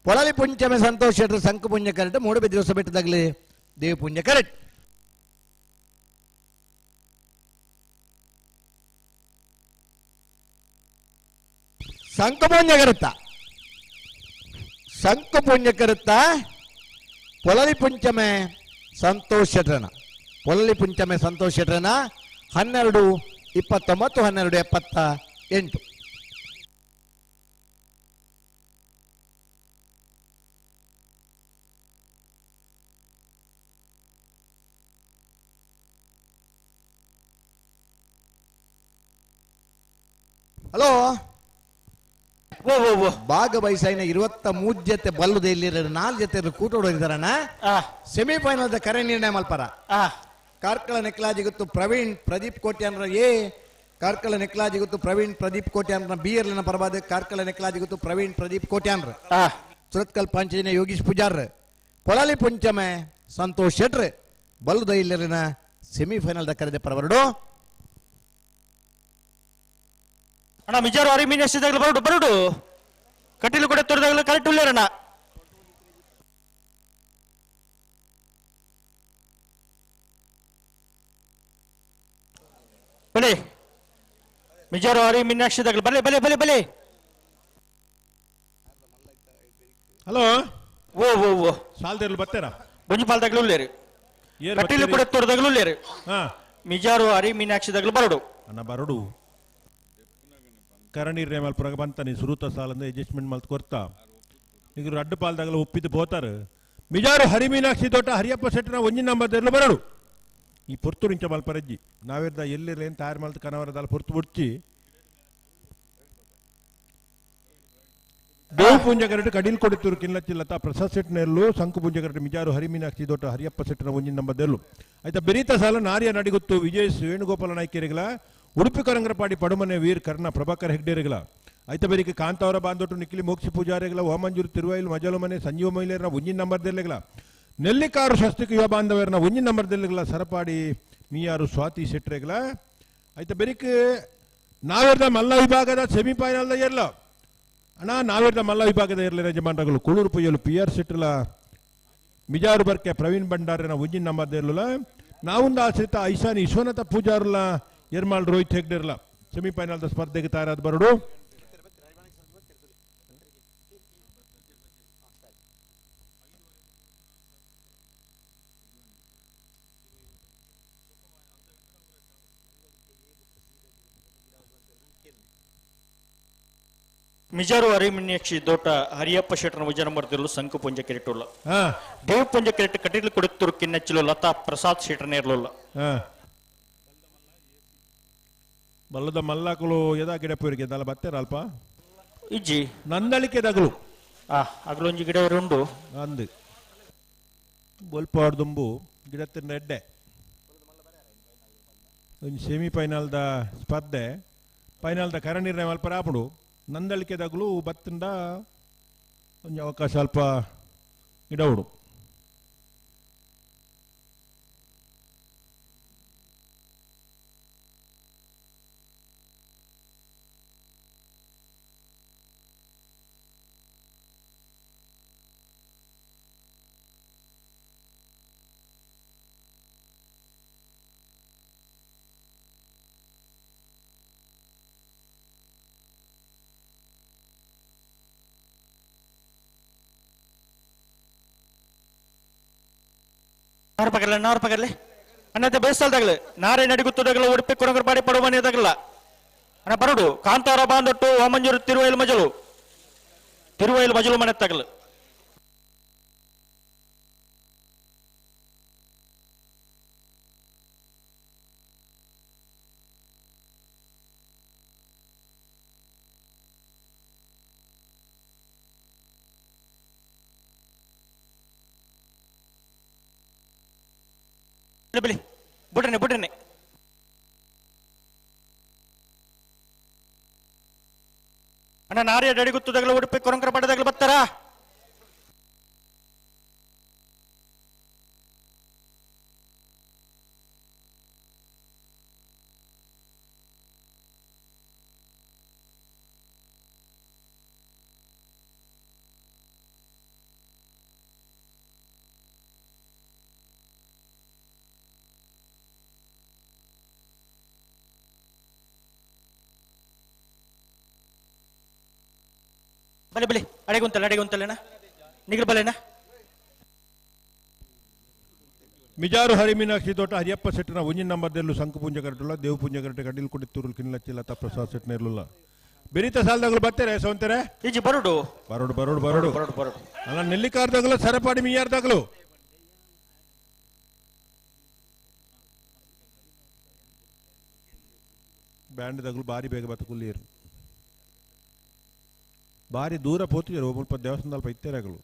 ಪೊಳಲಿ ಪುಂಚಮೆ ಸಂತೋಷ್ ಶೆಟ್ಟರ್ ಸಂಕುಪುಂಜ ಕರೆಟ್ ಮೂಡುಬಿದಿರೆ ಹೊಸಬೆಟ್ಟದಾಗಲಿ ದೇವಪುಂಜ ಕರೆಟ್ ಸಂಕುಪುಂಜ ಕರುತ್ತ ಸಂಕುಪುಂಜ ಕರುತ್ತ ಪೊಳಲಿ ಪುಂಚಮೆ ಸಂತೋಷ್ ಶೆಟ್ಟರನ ಪೊಳಲಿ ಪುಂಚಮೆ ಸಂತೋಷ್ ಶೆಟ್ಟರನ 12 29 12 78. ಹಲೋ ಓ ಓ ಓ ಭಾಗವಹಿಸೈನ 23 ಜೊತೆ ಬಲ್ಲದ ಇಲ್ಲಿ 4 ಜೊತೆ ಕೂಟೋಡಿದಾರಣ ಸೆಮಿಫೈನಲ್ ಕರೆ ನಿರ್ಣಯ ಮಲ್ಪರ ಕಾರ್ಕಳ ನೆಕ್ಲಾಜಿಗುತ್ತು ಪ್ರವೀಣ್ ಪ್ರದೀಪ್ ಕೋಟ್ಯಾನ್ರ ಎ ಕಾರ್ಕಳ ನೆಕ್ಲಾಜಿಗುತ್ತು ಪ್ರವೀಣ್ ಪ್ರದೀಪ್ ಕೋಟ್ಯಾನ್ರ ಬಿ ಎರ್ಲಿನ ಪರವಾದ ಕಾರ್ಕಳ ನೆಕ್ಲಾಜಿಗುತ್ತು ಪ್ರವೀಣ್ ಪ್ರದೀಪ್ ಕೋಟ್ಯಾನ್ರ ಸುರತ್ಕಲ್ ಪಾಂಚಜನ ಯೋಗೀಶ್ ಪೂಜಾರ್ ಪೊಳಲಿ ಪುಂಚಮೆ ಸಂತೋಷ್ ಶೆಟ್ರ್ ಬಲ್ಲದ ಇಲ್ಲರಿನ ಸೆಮಿಫೈನಲ್ ಕರೆದ ಪರವರಡು ಅಣ್ಣ ಮಿಜಾರು ಹರಿ ಮೀನಾಕ್ಷಿದಾಗಲ ಬರಡು ಬರಡು ಕಟೀಲು ಕೂಡ ತೋರಿದಾಗಲ ಕರೆಕ್ಟ್ ಉಳ್ಳೇರಣ್ಣ ಬಲೆ ಮಿಜಾರು ಹರಿ ಮೀನಾಕ್ಷಿದಾಗಲ ಬಲೆ ಬಲೆ ಬಲೆ ಬಲೆ ಹಲೋ ಓ ಓ ಓ ಸಾಲ್ದೇರ್ಲು ಬರ್ತಾರಾ ಬೊಂಜಿ ಪಾಲ್ದಾಗಲೂ ಉಳ್ಳೇರು ಏರ್ ಕಟೀಲು ಬರ್ತೀರಿ? ಕೂಡ ತೋರಿದಾಗಲೂ ಉಳ್ಳೇರು ಹಾ ಮಿಜಾರು ಹರಿ ಮೀನಾಕ್ಷಿದಾಗಲೂ ಬರಡು ಅಣ್ಣ ಬರಡು ಕರಣೀರ್ ರೇಮಲ್ ಪುರಗ ಬಂತಾನೆ ಸುರುತ ಸಾಲಂದ ಅಡ್ಜಸ್ಟ್ಮೆಂಟ್ ಮಲ್ತ್ ಕೊರ್ತಾ ಈಗ ರಡ್ಡು ಪಾಲ್ದಾಗಲ ಒಪ್ಪಿದ್ದು ಪೋತಾರು ಮಿಜಾರು ಹರಿಮೀನಾಕ್ಷಿ ತೋಟ ಹರಿಯಪ್ಪ ಶೆಟ್ಟರ ಒಂಜಿ ನಂಬರ್ ದೇರ್ಲು ಬರಡು ಈ ಪೊರ್ತು ನಿಂಚ ಮಲ್ಪರಜ್ಜಿ ನಾವಿರ್ದ ಎಲ್ಲಿರ್ಲೇನು ತಯಾರು ಮಲ್ತ್ ಕನವರದಲ್ಲ ಪೊರ್ತು ಬುಡ್ಚಿ ದೇವ್ ಪೂಂಜಕರಟ್ ಕಡಿಲ್ ಕೊಡಿತೂರು ಕಿನ್ನಚ್ಚಿ ಲತಾ ಪ್ರಸಾದ್ ಸೆಟ್ನೆರ್ಲು ಸಂಕು ಪೂಂಜಕರಟ್ ಮಿಜಾರು ಹರಿಮೀನಾಕ್ಷಿ ದೊಟ್ಟ ಹರಿಯಪ್ಪ ಸೆಟ್ನ ಒಂಜಿನ ನಂಬದೆಲ್ಲು ಆಯ್ತಾ ಬೆರೀತ ಸಾಲ ನಾರಿಯ ನಡಿಗುತ್ತು ವಿಜಯ್ ವೇಣುಗೋಪಾಲ ನಾಯ್ಕರಿಗಳ ಉಡುಪಿ ಕರಂಗರಪಾಡಿ ಪಡುಮನೆ ವೀರ್ ಕರ್ಣ ಪ್ರಭಾಕರ್ ಹೆಗ್ಡೇರಿಗಳ ಐತ ಬೇರಿಕೆ ಕಾಂತಾವರ ಬಾಂದೊಟ್ಟು ನಿಖಿಲಿ ಮೋಕ್ಷಿ ಪೂಜಾರಿಗಳ ಓಮಂಜೂರು ತಿರುವೈಲು ಮಜಲು ಮನೆ ಸಂಜೀವ ಮಹಿಳೆಯರ ಒಂಜಿನ ನಂಬರ್ದೆಲ್ಲೆಗಳ ನೆಲ್ಲಿಕಾರು ಶಸ್ತಿಕ ಯುವ ಬಾಂಧವರನ್ನ ಒಂಜಿನ ನಂಬರ್ದೆಲ್ಲೆಗಳ ಸರಪಾಡಿ ಮೀಯಾರು ಸ್ವಾತಿ ಶೆಟ್ರೆಗಳ ಐತ ಬೆರಿಕೆ ನಾವೇರ್ದ ಮಲ್ಲ ವಿಭಾಗದ ಸೆಮಿಫೈನಲ್ದ ಇರಲ ಅಣ್ಣ ನಾವೇರ್ದ ಮಲ್ಲ ವಿಭಾಗದ ಇರಲಿ ಯಜಮಾನಗಳು ಕುಳೂರು ಪುಯ್ಯಲು ಪಿ ಆರ್ ಶೆಟ್ರಲ ಮಿಜಾರು ಬರ್ಕೆ ಪ್ರವೀಣ್ ಭಂಡಾರನ ಒಂಜಿನ ನಂಬರ್ದೆಲ್ಲ ನಾವೊಂದು ಆಶ್ರಿತ ಐಶಾನಿ ವಿಶ್ವನಾಥ ಪೂಜಾರುಲ ಎರ್ಮಾಳ್ ರೋಹಿತ್ ಹೆಗ್ಡೆರ್ಲ ಸೆಮಿಫೈನಲ್ದ ಸ್ಪರ್ಧೆಗೆ ತಯಾರಾದ ಬರಡು. ಮಿಜಾರು ಅರಿಮನ್ಯಕ್ಷಿ ದೋಟ ಹರಿಯಪ್ಪ ಶೆಟ್ಟನ ವಿಜಯ ನಂಬರ್ ಸಂಕು ಪುಂಜ ಕಿರಿಟುಲ್ಲ ದೇವ್ ಪುಂಜ ಕಿರಿಟ್ ಕಟೀಲು ಕೊಡುತ್ತೂರು ಕಿನ್ನಚ್ಚಲು ಲತಾ ಪ್ರಸಾದ್ ಶೆಟ್ಟನೇ ಇರಲಿಲ್ಲ. ಬಲ್ಲದ ಮಲ್ಲಾಕುಲು ಎದಾ ಗಿಡಪುರಿಗೆ ದಲ ಬತ್ತೆರ ಅಲ್ಪ ಇಜ್ಜಿ ನಂದಳಿಕೆ ದಗಲು ಅಗಲೊಂಜಿ ಗಿಡ ಉಂಡು ಅಂದು ಬೊಲ್ಪಾಡ್ದುಂಬು ಗಿಡ ತಿನ್ನ ಎಡ್ಡೆ ಒಂಜಿ ಸೆಮಿಫೈನಲ್ದ ಸ್ಪರ್ಧೆ ಫೈನಲ್ದ ಕರ ನಿರ್ಣಯ ಅಲ್ಪ ರಾಪುಡು ನಂದಳಿಕೆ ದಗಲು ಬತ್ತಿಂದ ಒಂಜಿ ಅವಕಾಶ ಅಲ್ಪ ಗಿಡವುಡು. ನಾರು ಪಗರ್ಲೆ ನಾರು ಪಗರ್ಲೆ ಅಣ್ಣತೆ ಬೇಸಲ್ದಾಗಲೆ ನಾರೇ ನಡಿಗುತ್ತದಾಗಲ ಉಡುಪಿ ಕೊರಗರಪಾಡಿ ಪಡುಮನೆದಾಗಲ್ಲ ಅಣ್ಣ ಬರಡು ಕಾಂತಾರ ಬಾಂದೊಟ್ಟು ಓಮಂಜೂರು ತಿರುವೈಲು ಮಜಲು ತಿರುವೈಲು ಮಜಲು ಮನೆ ತಗಲು ಬಿಳಿ ಬುಡನೆ ಬುಡನೆ ಅಣ್ಣ ನಾರಿಯ ಡಡಿಗುತ್ತದಾಗಲ ಉಡುಪಿ ಕೊರಂಕರ ಪಡೆದಾಗಲ ಬರ್ತಾರ ಬಲೆ ಬಲೆ ಅಡೆಗುಂತಲ್ಲ ಅಡೆಗುಂತಲ್ಲೇನ ನಿಗಲ್ ಬಲೆನಾ ಮಿಜಾರು ಹರಿಮೀನಾಕ್ಷಿ ತೋಟ ಹರಿಯಪ್ಪ ಸೆಟ್ಟಿನ ಒಂಜಿನ ನಂಬರ್ದಲ್ಲೂ ಸಂಕು ಪೂಂಜ ಕರಟುಲ್ಲ ದೇವ್ ಪೂಂಜ ಕರಟೆ ಕಡಿಲ್ ಕೊಡಿ ತುರುಲ್ ಕಿನ್ನಚ್ಚಿ ಲತಾ ಪ್ರಸಾದ್ ಸೆಟ್ನ ಇರಲಿಲ್ಲ ಬೆರೀತ ಸಾಲದಾಗಲು ಬರ್ತಾರೆ ಸೌಂತಾರೆ ಈಜಿ ಬರುಡು ಬರೋಡು ಬರೋಡು ಬರೋಡು ಬರೋಡು ಬರೋಡು ಅಲ್ಲ ನೆಲ್ಲಿಕಾರ್ದಾಗಲು ಸರಪಾಡಿ ಮಿಯಾರ್ದಾಗಲು ಬ್ಯಾಂಡ್ ದಗಲು ಬಾರಿ ಬೇಗ ಬತ್ತಕುಲ್ಲಿಯರು ಬಾರಿ ದೂರ ಪೋತಿದ್ರು ಮುಲ್ಪ ದೇವಸ್ಥಾನದ ಅಲ್ಪ ಇತ್ತೇರಾಗಲು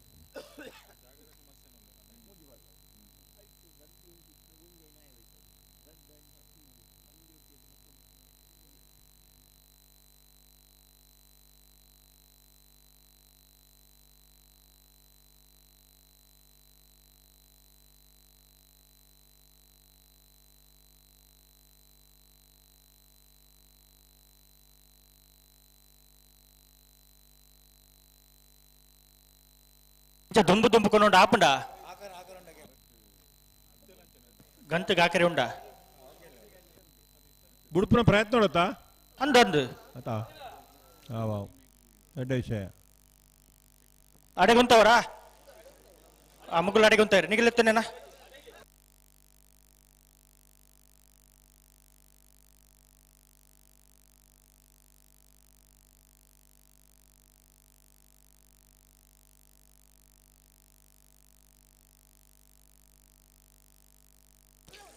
ದುಂಬು ದುಂಬುಕೊಂಡು ಆಪುಂಡ ಗಂತಗೆ ಆಕರೆ ಉಂಡ ಬುಡುಪುನ ಪ್ರಯತ್ನ ನೋಡತ್ತಾ ಅಂದು ಅಂದು ಆತಾ ವಾವ್ ದೊಡ್ಡ ವಿಷಯ ಅಡೆಗುಂತವರಾ ಆ ಮುಗುಲ್ ಅಡೆಗುಂತವ್ರಿ ನಿಗಲೆತ್ತನೇನ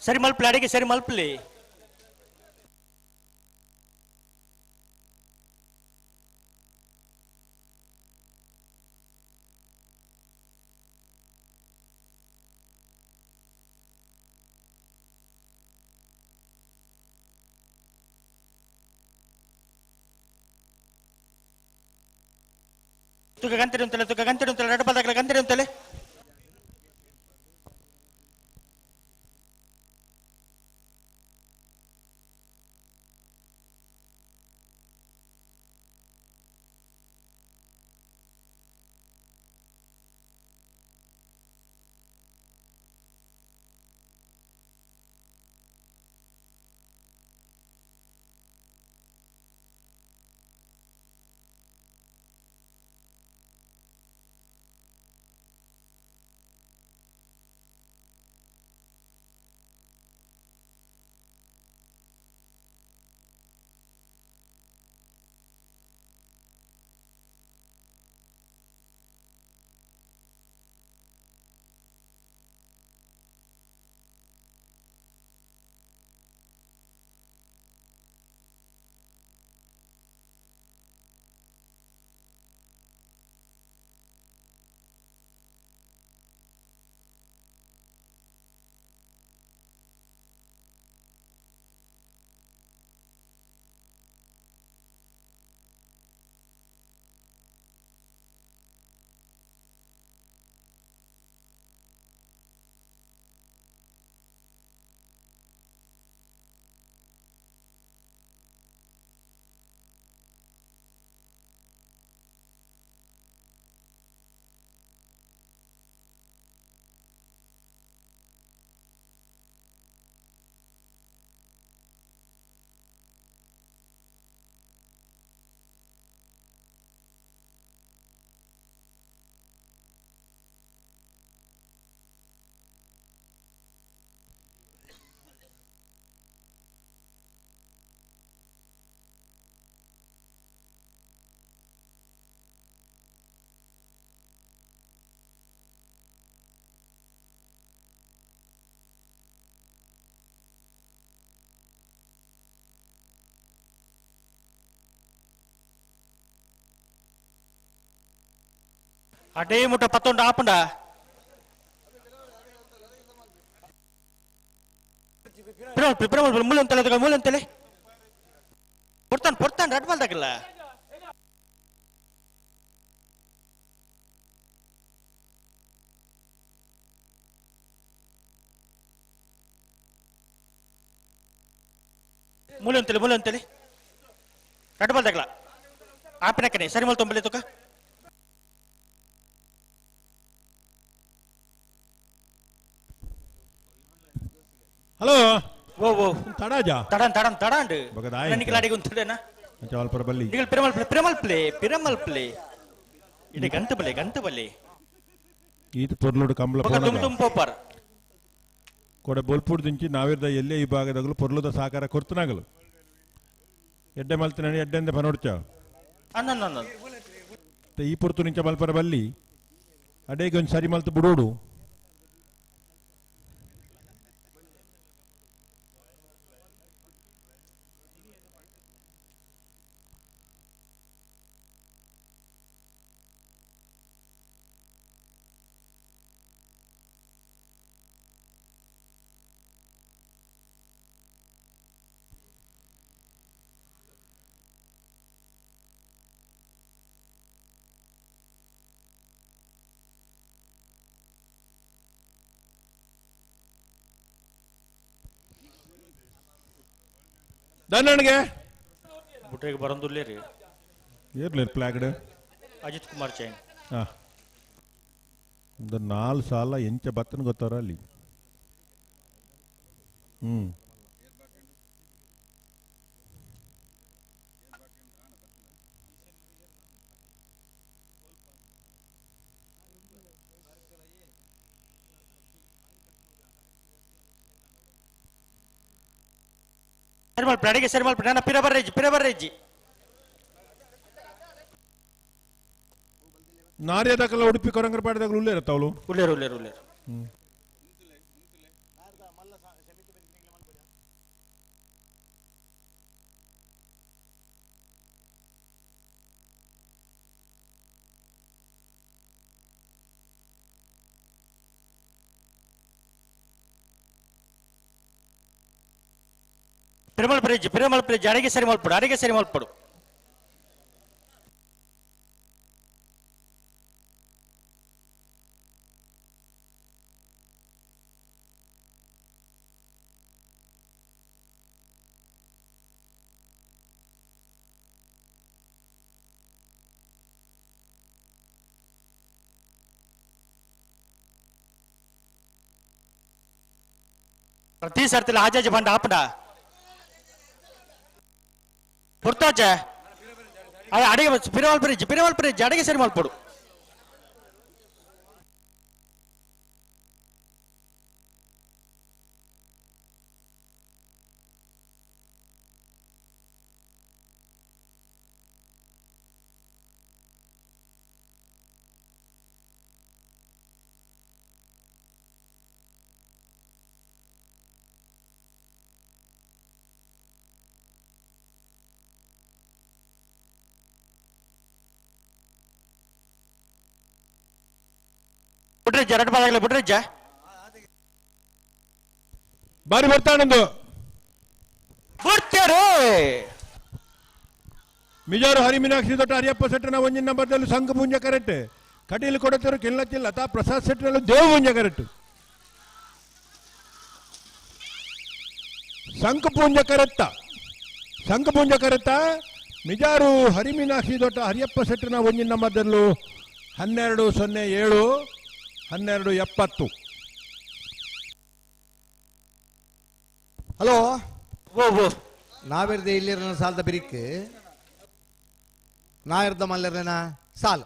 ಸರಿ ಮಲ್ಪಲಿ ಅಡಿಗೆ ಸರಿ ಮಲ್ಪಲಿ ತುಕ ಗಂತಿಡು ಅಂತಲೆ ತುಕ ಗಂತಿಡು ಅಂತಲೆ ರಡ್ಡ ಪದಕಲ ಗಂತಿಡು ಅಂತಲೆ ಅಡೇ ಮುಟ್ಟ ಪತ್ತೊಂಡು ಆಪುಂಡ ಮುಳ್ಳು ಅಂತಲೆ ಮುಳ್ಳು ಅಂತಲೆ ಪೊರ್ತಾನ್ ಪೊರ್ತಾನ್ ರಡ್ ಬಾಲ್ದಾಗಲ್ಲ ಮೂಲೆ ಅಂತಲೆ ಮೂಲೆ ಅಂತಲೆ ರಡ್ ಬಾಲ್ದಾಗಲ ಆಪಿನಕ್ಕನೆ ಸರಿ ಮಲ್ ತೊಂಬಲೆ ತುಕ ಹಲೋ ಓ ಓ ತಡಾಜಾ ತಡನ್ ತಡನ್ ತಡಾಂಡ್ ಬಗದಾಯ್ ನನಗೆ ಲಾಡಿಗೆ ಉಂಟುದೇನಾ ಚಾವಲ್ ಪರಬಲ್ಲಿ ನಿಗಲ್ ಪಿರಮಲ್ ಪ್ಲೇ ಪಿರಮಲ್ ಪ್ಲೇ ಪಿರಮಲ್ ಪ್ಲೇ ಇಡೆ ಗಂತ ಬಲೆ ಗಂತ ಬಲೆ ಈತ ಪೊರ್ಲುಡು ಕಂಬಳ ಬೊಕ ತುಮ್ ತುಮ್ ಪೋಪರ್ ಕೊಡೆ ಬೋಲ್ಪುರ್ ದಿಂಚಿ ನಾವಿರ್ದ ಎಲ್ಲೇ ಈ ಭಾಗದಾಗಲು ಪೊರ್ಲುದ ಸಹಕಾರ ಕೊರ್ತನಾಗಲು ಎಡ್ಡೆ ಮಲ್ತಿನ ಎಡ್ಡೆಂದ ಪನೋಡ್ಚ ಅನ್ನ ಈ ಪೊರ್ತು ನಿಂಚ ಮಲ್ಪರ ಬಲ್ಲಿ ಅಡೇಗೆ ಒಂದು ಸರಿ ಮಲ್ತು ಬುಡೋಡು ದಂಡನಿಗೆ ಬುಟ್ರೆಗೆ ಬರಂದುಲ್ಲೇ ರೀ ಇರ್ಲಿ ಪ್ಲಾಗ್ಡ್ ಅಜಿತ್ ಕುಮಾರ್ ಚೈನ್ ಹಾ ಒಂದು ನಾಲ್ ಸಾಲ ಎಂಚ ಬತ್ತನ ಗೊತ್ತಾರ ಅಲ್ಲಿ ಹ್ಮ್ ಸರಿ ಮಲ್ಪೆ ಅಡಿಗೆ ಸರಿ ಮಲ್ಪೆ ನನ್ನ ಪಿರಬರ್ರೆಜ್ಜಿ ಪಿರಬರ್ರೆಜ್ಜಿ ನಾರ್ಯದಕಲ್ಲ ಉಡುಪಿ ಕೊರಂಗರಪಾಡಿದಾಗಲೂ ಉಳ್ಳೇರ ತಾವಳು ಉಳ್ಳೇರು ಉಳ್ಳೇರು ಉಳ್ಳೇರು ಹ್ಮ್ ಪಿರಮಲ್ ಬ್ರಿಡ್ಜ್ ಪಿರಮಲ್ ಬ್ರಿಡ್ಜ್ ಅಡಿಗೆ ಸರಿ ಮಲ್ಪಡು ಅಡಿಗೆ ಸರಿ ಮಲ್ಪಡು. ಪ್ರತಿ ಸರ್ತಿಲ ಆಜಾಜಿ ಬಂಡ ಆಪಡ ಪುರ್ತಾಜೆ ಅಡಿಗೆ ಪಿರವಾಲ್ ಬ್ರಿಡ್ಜ್ ಪಿರವಾಲ್ ಬ್ರಿಡ್ಜ್ ಅಡಿಗೆ ಸರಿ ಮಲ್ಪಡು ಬಿಡ್ರಿಜ್ಜ ಎರಡು ಬಾದಾಗಲೇ ಬಿಡ್ರಿಜ್ಜ ಬಾರಿ ಬರ್ತಾನೊಂದು ಬರ್ತಾರೆ ಮಿಜಾರು ಹರಿಮೀನಾಕ್ಷಿ ದೊಡ್ಡ ಹರಿಯಪ್ಪ ಸೆಟ್ಟನ ಒಂಜಿನ ನಂಬರ್ದಲ್ಲಿ ಸಂಘ ಪುಂಜ ಕರೆಕ್ಟ್ ಕಟೀಲು ಕೊಡತರು ಕೆಲ್ಲತ್ತಿ ಲತಾ ಪ್ರಸಾದ್ ಸೆಟ್ಟನಲ್ಲೂ ದೇವ ಪುಂಜ ಕರೆಕ್ಟ್ ಶಂಖ ಪುಂಜ ಕರೆತ್ತ ಶಂಖ ಪುಂಜ ಕರೆತ್ತ ಮಿಜಾರು ಹರಿಮೀನಾಕ್ಷಿ ದೊಡ್ಡ ಹರಿಯಪ್ಪ ಸೆಟ್ಟನ ಒಂಜಿನ ನಂಬರ್ದಲ್ಲೂ 12:07 12:70. ಹಲೋ ನಾವಿರ್ದೆ ಇಲ್ಲಿರನ ಸಾಲದ ಬಿರಿಕ್ ನಾಯಿರ್ದ ಮಲ್ಲರ್ನ ಸಾಲ್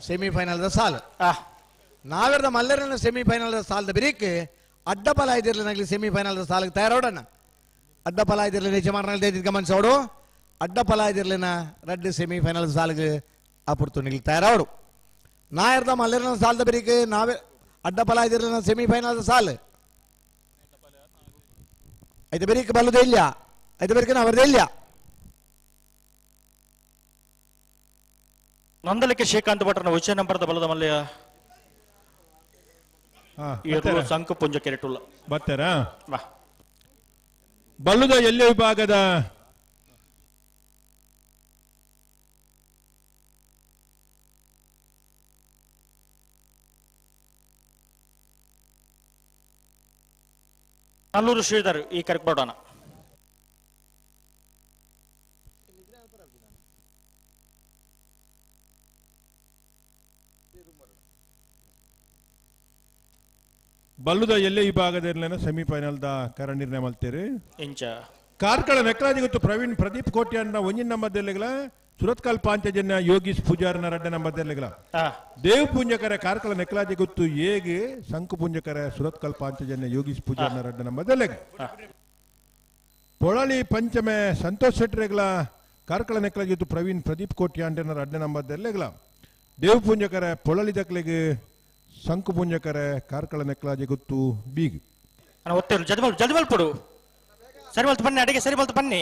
ಸೆಮಿಫೈನಲ್ the ಸಾಲ್ ನಾವಿರ್ದ ಮಲ್ಲರ್ನ ಸೆಮಿಫೈನಲ್ the ಸಾಲದ ಬಿರಿಕ್ ಅಡ್ಡ ಫಲ ಇದಿರ್ಲಿ ಸೆಮಿಫೈನಲ್ the ಸಾಲಿಗೆ ತಯಾರೋಡಣ ಅಡ್ಡ ಫಲ ಇದಿರ್ಲಿ ಯಜಮಾನರಲ್ಲಿ ಗಮನಿಸೋಡು ಅಡ್ಡ ಫಲ ಇದಿರ್ಲಿನ ರಡ್ಡು ಸೆಮಿಫೈನಲ್ ಸಾಲಿಗೆ ಅಪುರ್ತು ನಿಲ್ ತಯಾರೋಡು ನಾಯರ್ದ ಮಲ್ಲರ್ನ ಸಾಲದ ಬಿರಿಕ್ ನಾವೇ ಅಡ್ಡ ಫಲ ಇದಿರ್ಲಿನ ಸೆಮಿಫೈನಲ್ the ಸಾಲ್ ಐದು ಬೇರಿಕ್ ಬಲ್ಲದೇ ಇಲ್ಲ ಐದು ಬೇರಿಕೆ ಅವರದೇ ಇಲ್ಲ ನಂದಲಿಕೆ ಶ್ರೀಕಾಂತ್ ಭಟ್ರನ ಉಚ್ಚ ನಂಬರ್ದ ಬಲದ ಮಲ್ಯ ಇರು ಸಂಕು ಪುಂಜ ಕೆರೆಟುಲ್ಲ ಬರ್ತಾರಾ ಬಲ್ಲುದ ಎಲ್ಲಿ ವಿಭಾಗದ ನಲ್ಲೂರು ಶ್ರೀಧರ್ ಈ ಕರೆಕ್ ಬರೋಣ ಬಲ್ಲುದ ಎಲ್ಲೇ ವಿಭಾಗದ ಸೆಮಿಫೈನಲ್ the ಕರ ನಿರ್ಣಯ ಮಲ್ತೇರಿ ಇಂಚ ಕಾರ್ಕಳ ಮೆಕ್ರಾಜಿ ಗೊತ್ತು ಪ್ರವೀಣ್ ಪ್ರದೀಪ್ ಕೋಟ್ಯಾನ್ನ ಒಂಜಿನ ನಂಬರ್ದೆಲ್ಲಿಗಲ ಸುರತ್ಕಲ್ ಪಾಂಚಜನ್ಯ ಯೋಗೀಶ್ ಪೂಜಾರನ ರಡ್ಡ ನಂಬರ್ದೆಲ್ಲಿಗಲ ದೇವ್ ಪುಂಜಕರ ಕಾರ್ಕಳ ನೆಕ್ಲಾಜಿ ಗೊತ್ತು ಏಗೆ ಶಂಕು ಪುಂಜಕರ ಸುರತ್ಕಲ್ ಪಾಂಚಜನ್ಯ ಯೋಗೀಶ್ ಪೂಜಾರನ ರಡ್ಡ ನಂಬರ್ದೆಲ್ಲಿಗ ಪೊಳಲಿ ಪಂಚಮೆ ಸಂತೋಷ್ ಶೆಟ್ಟರೆಗಳ ಕಾರ್ಕಳ ನೆಕ್ಲಾಜಿ ಗೊತ್ತು ಪ್ರವೀಣ್ ಪ್ರದೀಪ್ ಕೋಟ್ಯಾಂಡನ ರಡ್ಡ ನಂಬರ್ದೆಲ್ಲಿಗಲ ದೇವ್ ಪುಂಜಕರ ಪೊಳಲಿ ದಕ್ಲೆಗೆ ಶಂಕು ಪುಂಜಕರ ಕಾರ್ಕಳ ನೆಕ್ಲಾಜಿ ಗೊತ್ತು ಬೀಗ್ ಒತ್ತೇರು ಜಲ್ದಿ ಜಲ್ದಿ ಮಲ್ಪಡು ಸರಿ ಮಲ್ತು ಬನ್ನಿ ಅಡಿಗೆ ಸರಿ ಮಲ್ತು ಬನ್ನಿ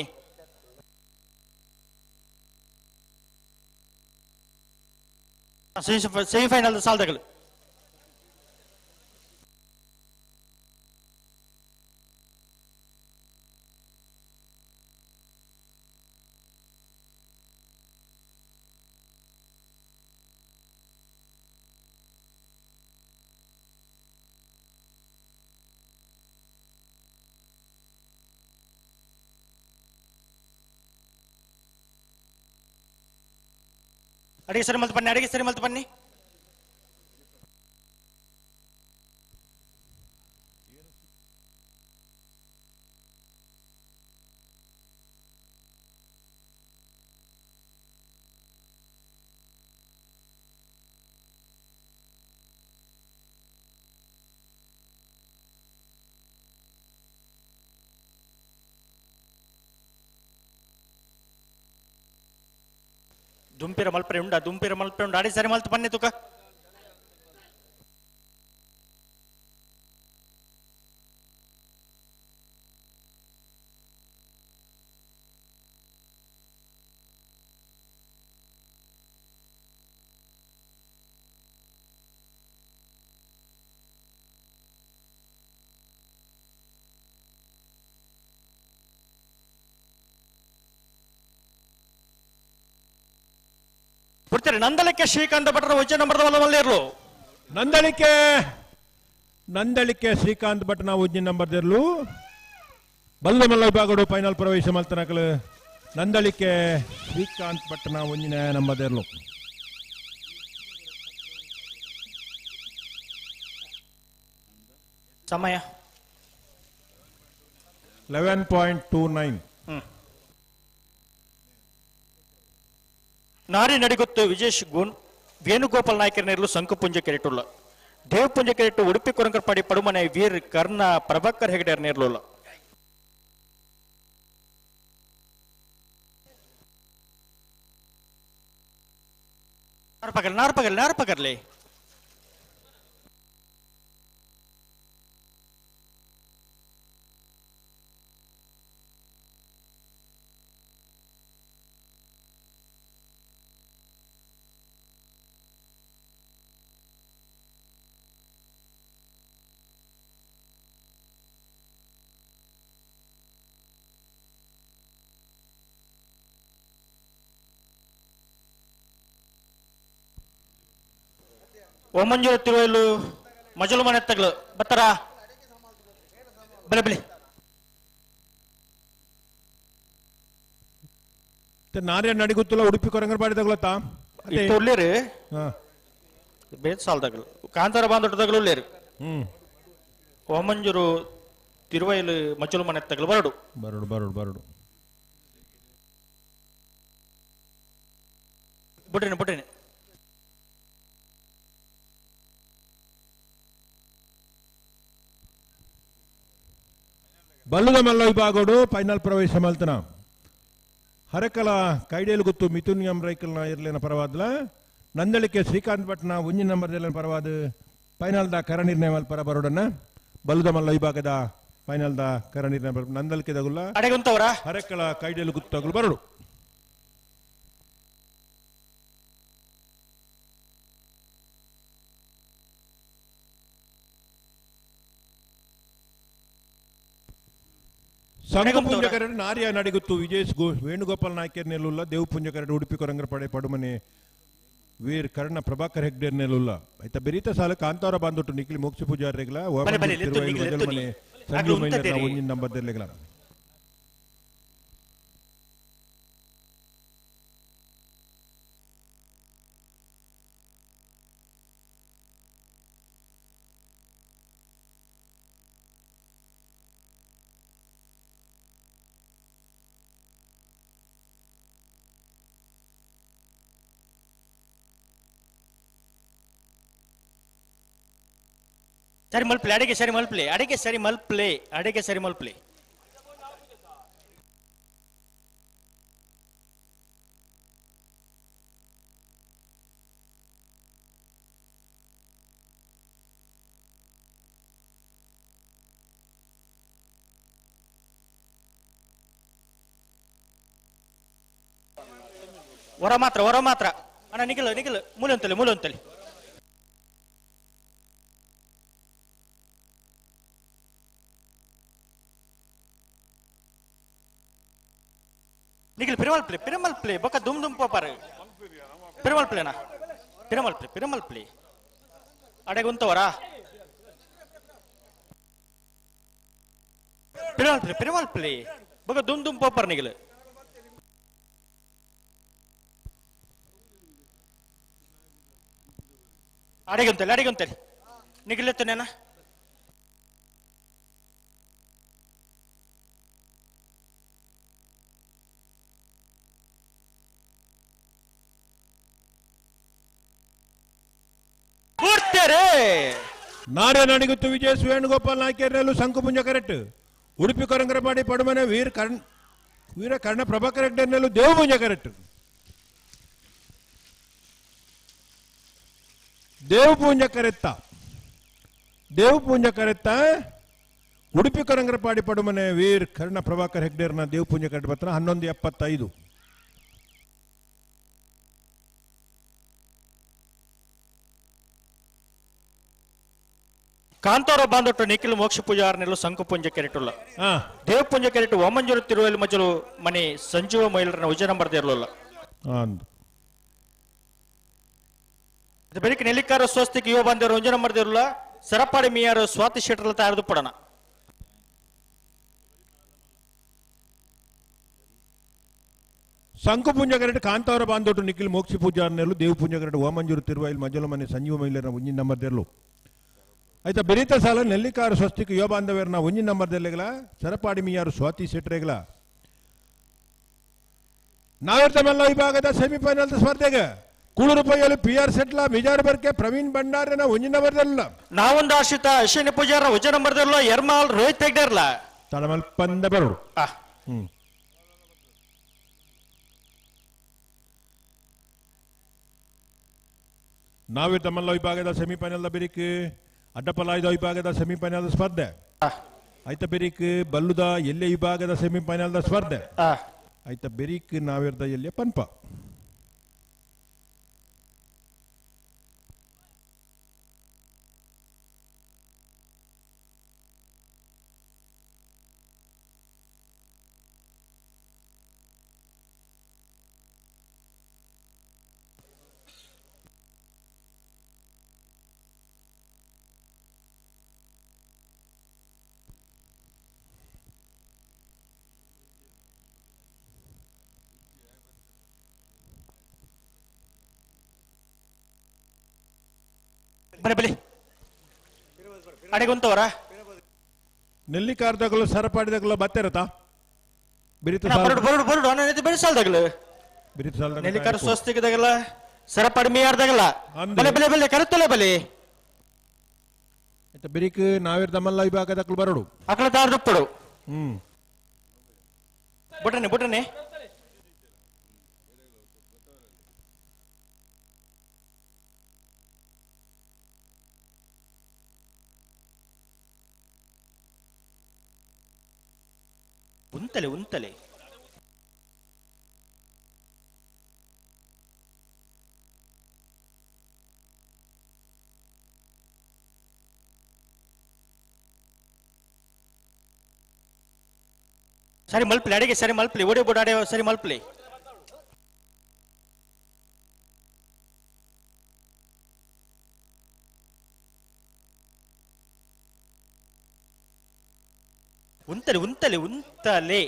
ಸೆಮಿಫೈನಲ್ ಸಾಲ್ದಗಳು ಅಡಿಗೆ ಸರಿ ಮಲ್ತು ಬನ್ನಿ ಅಡಿಗೆ ಸರಿ ಮಲ್ತು ಬನ್ನಿ ದುಂಪಿರ ಮಲ್ಪರೆ ಉಂಡ ದುಂಪಿರ ಮಲ್ಪರೆ ಉಂಡ ಅಡಿ ಸರಿ ಮಲ್ತು ಬನ್ನಿ ತುಕ ಬಿಡ್ತಾರೆ ನಂದಳಿಕೆ ಶ್ರೀಕಾಂತ ಭಟ್ರ ಉಚ್ಚ ನಂಬರ್ದ ಮಲ್ಲೇರ್ಲು ನಂದಳಿಕೆ ನಂದಳಿಕೆ ಶ್ರೀಕಾಂತ್ ಭಟ್ನ ಉಜ್ಜಿನ ನಂಬರ್ದಿರ್ಲು ಬಲ್ಲ ಮಲ್ಲ ವಿಭಾಗಡು ಫೈನಲ್ ಪ್ರವೇಶ ಮಲ್ತನಕಲು ನಂದಳಿಕೆ ಶ್ರೀಕಾಂತ್ ಭಟ್ನ ಒಂಜಿನ ನಂಬರ್ದಿರ್ಲು ಸಮಯ 11.29. ನಾರಿ ನಡಿಗೊತ್ತು ವಿಜೇಶ್ ಗುಣ್ ವೇಣುಗೋಪಾಲ್ ನಾಯ್ಕರ ನೇರಲು ಸಂಕುಪುಂಜ ಕೆರೆಟುಲ್ಲ. ದೇವಪುಂಜ ಕೆರೆಟು ಉಡುಪಿ ಕೊರಂಕರ್ಪಾಡಿ ಪಡುಮನೆ ವೀರ್ ಕರ್ಣ ಪ್ರಭಾಕರ್ ಹೆಗಡೆಯರ್ ನೇರಲುಲ್ಲ. ನಾರ್ ಪಗಲ್ ನಾರ್ ಪಗರ್ಲೆ. ಓಮಂಜೂರ ತಿರುವೈಲು ಮಜಲು ಮನೆ ತಗಲು ಬತ್ತರ ಬಲೆ ಬಲೆ. ನಾರೇ ನಡಿಗುತ್ತಲ್ಲ ಉಡುಪಿ ಕೊರಂಗರಪಾಡಿ ತಗೊಳತ್ತಾ ಉಳ್ಳೇರು ಬೇರೆ ಸಾಲದಾಗಲು ಕಾಂತಾರ ಬಾಂಧವ ತಗಲು ಉಳ್ಳೇರು. ಓಮಂಜೂರು ತಿರುವೈಲು ಮಜಲು ಮನೆ ತಗಲು ಬರಡು ಬರಡು ಬರಡು ಬರಡು ಬಿಡ್ರೇನೆ ಬಿಡ್ರೇನೆ. ಬಲ್ಲುದ ಮಲ್ಲ ವಿಭಾಗಡು ಫೈನಲ್ ಪ್ರವೇಶ ಮಲ್ತನ ಹರಕಲ ಕೈಡೇಲು ಗುತ್ತು ಮಿಥುನ್ ಎಂ ರೈಕಲ್ನ ಇರ್ಲೇನ ಪರವಾದ್ಲ ನಂದಳಿಕೆ ಶ್ರೀಕಾಂತ್ ಭಟ್ನ ಒಂಜಿ ನಂಬರ್ ಪರವಾದ ಫೈನಲ್ the ಕರ ನಿರ್ಣಯ ಮಲ್ಪರ ಬರೋಡನ್ನ ಬಲ್ಲುದ ಮಲ್ಲ ವಿಭಾಗದ ಫೈನಲ್ the ಕರ ನಿರ್ಣಯ ನಂದಳಿಕೆ ತಗುಲ್ಲ ಹರಕಲ ಕೈಡೇಲು ಗುತ್ತು ತಗುಲು ಬರೋಡು. ಸಂಘಪುಂಜಕರಡು ನಾರಿಯ ನಡಿಗುತ್ತು ವಿಜೇಶ್ ವೇಣುಗೋಪಾಲ್ ನಾಯ್ಕರ್ ನೆಲುಲ್ಲ. ದೇವಪುಂಜಕರಡು ಉಡುಪಿ ಕೊರಂಗರಪಡೆ ಪಡುಮನೆ ವೀರ್ ಕರ್ಣ ಪ್ರಭಾಕರ್ ಹೆಗ್ಡೆ ನೆಲುಲ್ಲ. ಆಯ್ತಾ ಬೆರೀತ ಸಾಲ ಕಾಂತಾರ ಬಾಂಧೊಟ್ಟು ನಿಖಿಲ್ ಮೋಕ್ಷ ಪೂಜಾರಿಗಳ ಮನೆ ಸಂಜು ಮೈಲರ್ನ ಒಂಜಿನ ನಂಬರ್ದೆರ್ಲೆಗಳ. ಸರಿ ಮಲ್ಪ್ಲೆ ಅಡಿಗೆ ಸರಿ ಮಲ್ಪ್ಲೆ ಅಡಿಗೆ ಸರಿ ಮಲ್ಪ್ಲೆ ಅಡಿಗೆ ಸರಿ ಮಲ್ಪ್ಲೆ. ಹೊರ ಮಾತ್ರ ಹೊರ ಮಾತ್ರ ಅಣ್ಣ ನಿಖಿಲ್ ನಿಖಿಲ್ ಮೂಲೆ ಅಂತಲೆ ಮೂಲೆ ಅಂತಲೆ. ನಿಖಿಲ್ ಪಿರಮಲ್ ಪ್ಲೇ ಪಿರಮಲ್ ಪ್ಲೇ ಬೊಕ್ಕ ದುಮ್ ದುಮ್ ಪೋಪಾರು ಪಿರಮಲ್ ಪ್ಲೇನಾ ಪಿರಮಲ್ ಪ್ಲೇ ಪಿರಮಲ್ ಪ್ಲೇ ಅಡೆಗೆ ಉಂತವರಾ ಪಿರಮಲ್ ಪ್ಲೇ ಪಿರಮಲ್ ಪ್ಲೇ ಬೊಕ್ಕ ದುಮ್ ದುಮ್ ಪೋಪಾರ್ ನಿಖಿಲ್. ಅಡೆಗೆ ಉಂತಲೆ ಅಡೆಗೆ ಉಂತಲೆ ನಿಖಿಲ್ ಎತ್ತನೇನಾ. ನಾರೇ ನಡಿಗುತ್ತು ವಿಜಯ್ ವೇಣುಗೋಪಾಲ್ ನಾಯ್ಕರ್ನಲ್ಲೂ ಶಂಕುಪುಂಜ ಕರೆಕ್ಟ್. ಉಡುಪಿ ಕೊರಂಗರಪಾಡಿ ಪಡುಮನೆ ವೀರ ಕರ್ಣ ಪ್ರಭಾಕರ್ ಹೆಗ್ಡೆನಲ್ಲೂ ದೇವಪುಂಜ ಕರೆಕ್ಟ್. ದೇವಪುಂಜ ಕರೆತ್ತ ದೇವಪುಂಜ ಕರೆತ್ತ ಉಡುಪಿ ಕೊರಂಗರಪಾಡಿ ಪಡುಮನೆ ವೀರ್ ಕರ್ಣ ಪ್ರಭಾಕರ್ ಹೆಗ್ಡೇರ್ನ ದೇವಪುಂಜ ಕರೆಕ್ಟ್ ಪತ್ರ 11.75. ಕಾಂತಾರ ಬಾಂಧೊಟ್ಟು ನಿಖಿಲ್ ಮೋಕ್ಷ ಪೂಜಾರನೆಲ್ಲ ಸಂಕುಪುಂಜ ಕೆರೆಟುಲ್ಲ. ದೇವಪುಂಜ ಕೆರೆಟು ಓಮಂಜೂರು ತಿರುವೈಲು ಮಜಲು ಮನೆ ಸಂಜೀವ ಮಹಿಳರನ್ನ ವಿಜಯ ನಂಬರ್ ಇರಲಿಲ್ಲ. ಬೆಳಿಗ್ಗೆ ನೆಲ್ಲಿಕಾರ ಸ್ವಸ್ತಿಗೆ ಯುವ ಬಾಂಧವರು ಒಂಜು ನಂಬರ್ ಇರಲ್ಲ. ಸರಪಾಡಿ ಮಿಯಾರು ಸ್ವಾತಿ ಶೆಟ್ಟರ್ಲ ತಯಾರದು ಪಡೋಣ. ಸಂಕುಪುಂಜ ಕರೆಟು ಕಾಂತಾರ ಬಾಂಧೊಟ್ಟು ನಿಖಿಲ್ ಮೋಕ್ಷ ಪೂಜಾರನೆಲ್ಲ ದೇವಪುಂಜ ಕರೆಟು ಓಮಂಜೂರು ತಿರುವೈಲು ಮಜಲು ಮನೆ ಸಂಜೀವ ಮಹಿಳರನ್ನ ಒಂಜಿನ ನಂಬರ್ ಇರಲು. ಆಯ್ತಾ ಬೆರೀತ ಸಾಲ ನೆಲ್ಲಿಕಾರು ಸ್ವಸ್ತಿಕ್ ಯುವ ಬಾಂಧವ್ಯರ್ನ ಒಂಜಿ ನಂಬರ್ ದೆಲ್ಲೆಗಲ ಸರಪಾಡಿ ಮಿಯಾರು ಸ್ವಾತಿ ಶೆಟ್ರೆಗಲ. ನಾವಿರ್ತ ಮಲ್ಲ ವಿಭಾಗದ ಸೆಮಿಫೈನಲ್ ಸ್ಪರ್ಧೆಗೆ ಕೂಳೂರು ಪೈಯಲ್ಲಿ ಪಿ ಆರ್ ಸೆಟ್ಲ ಮಿಜಾರು ಬರ್ಕೆ ಪ್ರವೀಣ್ ಭಂಡಾರನ ಒಂಜಿ ನಂಬರ್ ದೆಲ್ಲ. ನಾವೊಂದು ಆಶ್ರಿತ ಅಶ್ವಿನಿ ಪೂಜಾರ ಒಂಜಿ ನಂಬರ್ ದೆಲ್ಲ ಎರ್ಮಾಲ್ ರೋಹಿತ್ ಹೆಗ್ಡೆರ್ಲ. ತಳಮಲ್ ಪಂದ ಬರೋಡು. ನಾವಿರ್ತ ಮಲ್ಲ ವಿಭಾಗದ ಸೆಮಿಫೈನಲ್ ಬಿರಿಕ್ ಅಡ್ಡಪಲಾಯ್ದ ವಿಭಾಗದ ಸೆಮಿಫೈನಲ್ ಸ್ಪರ್ಧೆ. ಆಯ್ತ ಬೆರಿಕ್ ಬಲ್ಲುದ ಎಲ್ಲೆ ವಿಭಾಗದ ಸೆಮಿಫೈನಲ್ ಸ್ಪರ್ಧೆ. ಆಯ್ತ ಬೆರಿಕ್ ನಾವಿರ್ದ ಎಲ್ಲೆ ಪನ್ಪ. ಬಲೆ ಬಲೆ ಅಡೆಗೊಂತವರ ನೆಲ್ಲಿಕಾರ್ದಗಲು ಸರಪಾಡಿದಗಲು ಬತ್ತೆರತ ಬಿರಿತು ಬರಡು ಬರಡು ಬರಡು ಅನ್ನ ಬೆಳೆಸಲ್ದಗಲು ಬಿರಿತು ಸಾಲದ ನೆಲ್ಲಿಕಾರ ಸ್ವಸ್ತಿಗದಗಲ ಸರಪಾಡಿ ಮೇಯಾರ್ದಗಲ ಬಲೆ ಬಲೆ ಬಲೆ ಕರುತ್ತಲೆ ಬಲೆ. ಆಯ್ತಾ ಬಿರಿಕ್ ನಾವಿರ್ದ ಮಲ್ಲ ವಿಭಾಗದಕ್ಕಲು ಬರಡು ಅಕಲ ದಾರ್ದುಪ್ಪಡು. ಬುಟನೆ ಬುಟನೆ ಉಂತಲೆ ಉಂತಲೆ ಸರಿ ಮಲ್ಪಲಿ ಅಡಿಗೆ ಸರಿ ಮಲ್ಪಲಿ ಓಡಿ ಬೋಡ ಅಡೆ ಸರಿ ಮಲ್ಪಲಿ. ಉಂತಲೆ ಉಂತಲೆ ಉಂತಲೆ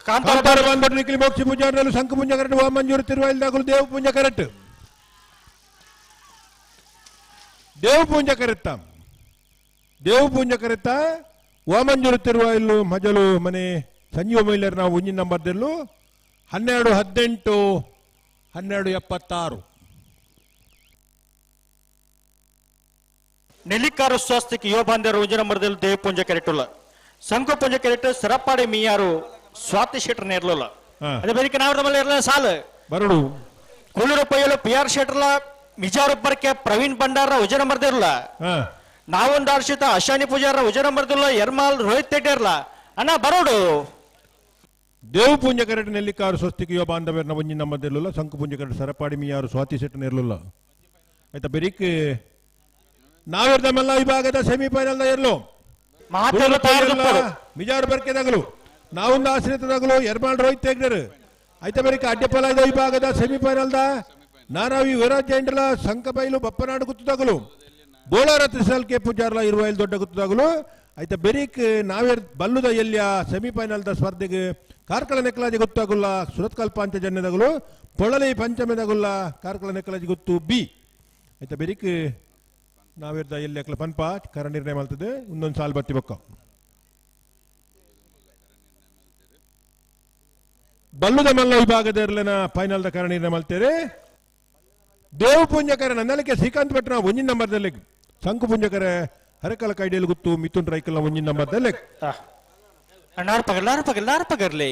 ಕಾಂತಾರ ಬಂದರು ನಿಖಿಲ್ ಮೋಕ್ಷಿ ಪೂಜಾರಲು ಶಂಕು ಪುಂಜ ಕರೆಕ್ಟ್ ವಾಮಂಜೂರು ತಿರುವಾಯಿಲ್ದಾಗಲು ದೇವ ಪುಂಜ ಕರೆಕ್ಟ್ ದೇವ ಪೂಂಜ ಕರೆತ್ತ ದೇವ ಪೂಂಜ ಕರೆತ್ತ ವಾಮಂಜೂರು ತಿರುವಾಯಿಲು ಮಜಲು ಮನೆ ಸಂಜೀವ ಮಹಿಳೆಯರು ನಾವು ಒಂಜಿನ ನಂಬರ್ದಲ್ಲೂ 12 18 12 76. ನೆಲ್ಲಿಕಾರು ಸ್ವಾಸ್ಥ್ಯಕ್ಕೆ ಯುವ ಬಾಂಧವರು ಒಂಜಿ ನಂಬರ್ದಲ್ಲಿ ದೇವ ಪೂಂಜ ಕರೆಕ್ಟುಲ್ಲ ಸಂಕು ಪೂಂಜ ಕರೆಕ್ಟ್ ಸರಪಾಡಿ ಮೀಯಾರು ಸ್ವಾತಿ ಶೆಟ್ಟರ್ ಇರಲಿಲ್ಲ. ಅದೇ ಬೇರೆ ನಾವು ನಮ್ಮಲ್ಲಿ ಇರಲಿಲ್ಲ ಸಾಲು ಬರಡು ಕೂಳೂರು ಪೈಯಲು ಪಿ ಆರ್ ಶೆಟ್ಟರ್ಲ ಮಿಜಾರೊಬ್ಬರಕ್ಕೆ ಪ್ರವೀಣ್ ಭಂಡಾರ ಉಜನ ಮರ್ದಿರಲ್ಲ. ನಾವೊಂದು ಹರ್ಷಿತ ಅಶಾನಿ ಪೂಜಾರ ಉಜನ ಮರ್ದಿಲ್ಲ ಎರ್ಮಾಲ್ ರೋಹಿತ್ ತೆಡ್ಡಿರ್ಲ ಅಣ್ಣ ಬರೋಡು. ದೇವ ಪೂಂಜ ಕರೆಕ್ಟ್ ನೆಲ್ಲಿಕಾರು ಸ್ವಸ್ತಿಗೆ ಯುವ ಬಾಂಧವ್ಯರನ್ನ ಒಂಜಿ ನಂಬರ್ದಿರಲಿಲ್ಲ ಸಂಕು ಪೂಂಜ ಕರೆಕ್ಟ್ ಸರಪಾಡಿ ಮೀಯಾರು ಸ್ವಾತಿ ಶೆಟ್ಟರ್ ಇರಲಿಲ್ಲ. ಆಯ್ತಾ ಬೆರಿಕ್ ನಾವಿರ್ದ ಮಲ್ಲ ವಿಭಾಗದ ಸೆಮಿಫೈನಲ್ ಇರಲು ಮಿಜಾರು ಬರ್ಕೆದಾಗಲು ನಾವೊಂದು ಆಶ್ರಿತದಾಗಲು ಎರ್ಮಾಳ್ ರೋಹಿತ್ ತೆಗ್ದರು. ಆಯ್ತಾ ಬೆರಿಕ ಅಡ್ಡಪಲಾಯ್ದ ವಿಭಾಗದ ಸೆಮಿಫೈನಲ್ದ ನಾರಾವಿ ವೀರಾಜ್ ಜೈಂಡ್ಲ ಸಂಕಬೈಲು ಬಪ್ಪನಾಡು ಗುತ್ತದಾಗಲು ಬೋಳಾರ ತ್ರಿಸಾಲ್ ಕೆ ಪೂಜಾರ್ಲ ಇರುವೈಲ್ ದೊಡ್ಡ ಗುತ್ತದಾಗಲು. ಆಯ್ತಾ ಬೆರಿಕ್ ನಾವೇರ್ ಬಲ್ಲುದ ಎಲ್ಲಿಯ ಸೆಮಿಫೈನಲ್ದ ಸ್ಪರ್ಧೆಗೆ ಕಾರ್ಕಳ ನೆಕ್ಕಲಾಜಿ ಗೊತ್ತಾಗುಲ್ಲ ಸುರತ್ಕಲ್ ಪಾಂಚಜನ್ಯದಾಗಲು ಪೊಳಲಿ ಪಂಚಮೆದಾಗುಲ್ಲ ಕಾರ್ಕಳ ನೆಕ್ಕಲಾಜಿ ಗೊತ್ತು ಬಿ. ಆಯ್ತಾ ಬೆರಿಕ್ ನಾವಿರ್ದ ಎಲ್ಲಿ ಅಕ್ಲ ಪನ್ಪ ಕರ ನಿರ್ಣಯ ಮಾಡ್ತದೆ ಇನ್ನೊಂದು ಸಾಲು ಬತ್ತಿ ಬೊಕ್ಕ. ಬಲ್ಲುದ ಮಲ್ಲ ವಿಭಾಗದ ಇರ್ಲೆನ ಫೈನಲ್ದ ಕರ ನಿರ್ಣಯ ಮಾಡ್ತೇವೆ. ದೇವ ಪುಂಜಕರ ನನ್ನಲಿಕೆ ಶ್ರೀಕಾಂತ್ ಭಟ್ರ ಒಂಜಿನ ನಂಬರ್ದಲ್ಲಿ ಶಂಕು ಪುಂಜಕರ ಹರಕಲ ಕೈಡಿಯಲ್ಲಿ ಗೊತ್ತು ಮಿಥುನ್ ರೈಕಲ್ನ ಒಂಜಿನ ನಂಬರ್ದಲ್ಲಿ. ನಾರ್ ಪಗರ್ ನಾರ್ ಪಗರ್ ನಾರ್ ಪಗರ್ಲಿ.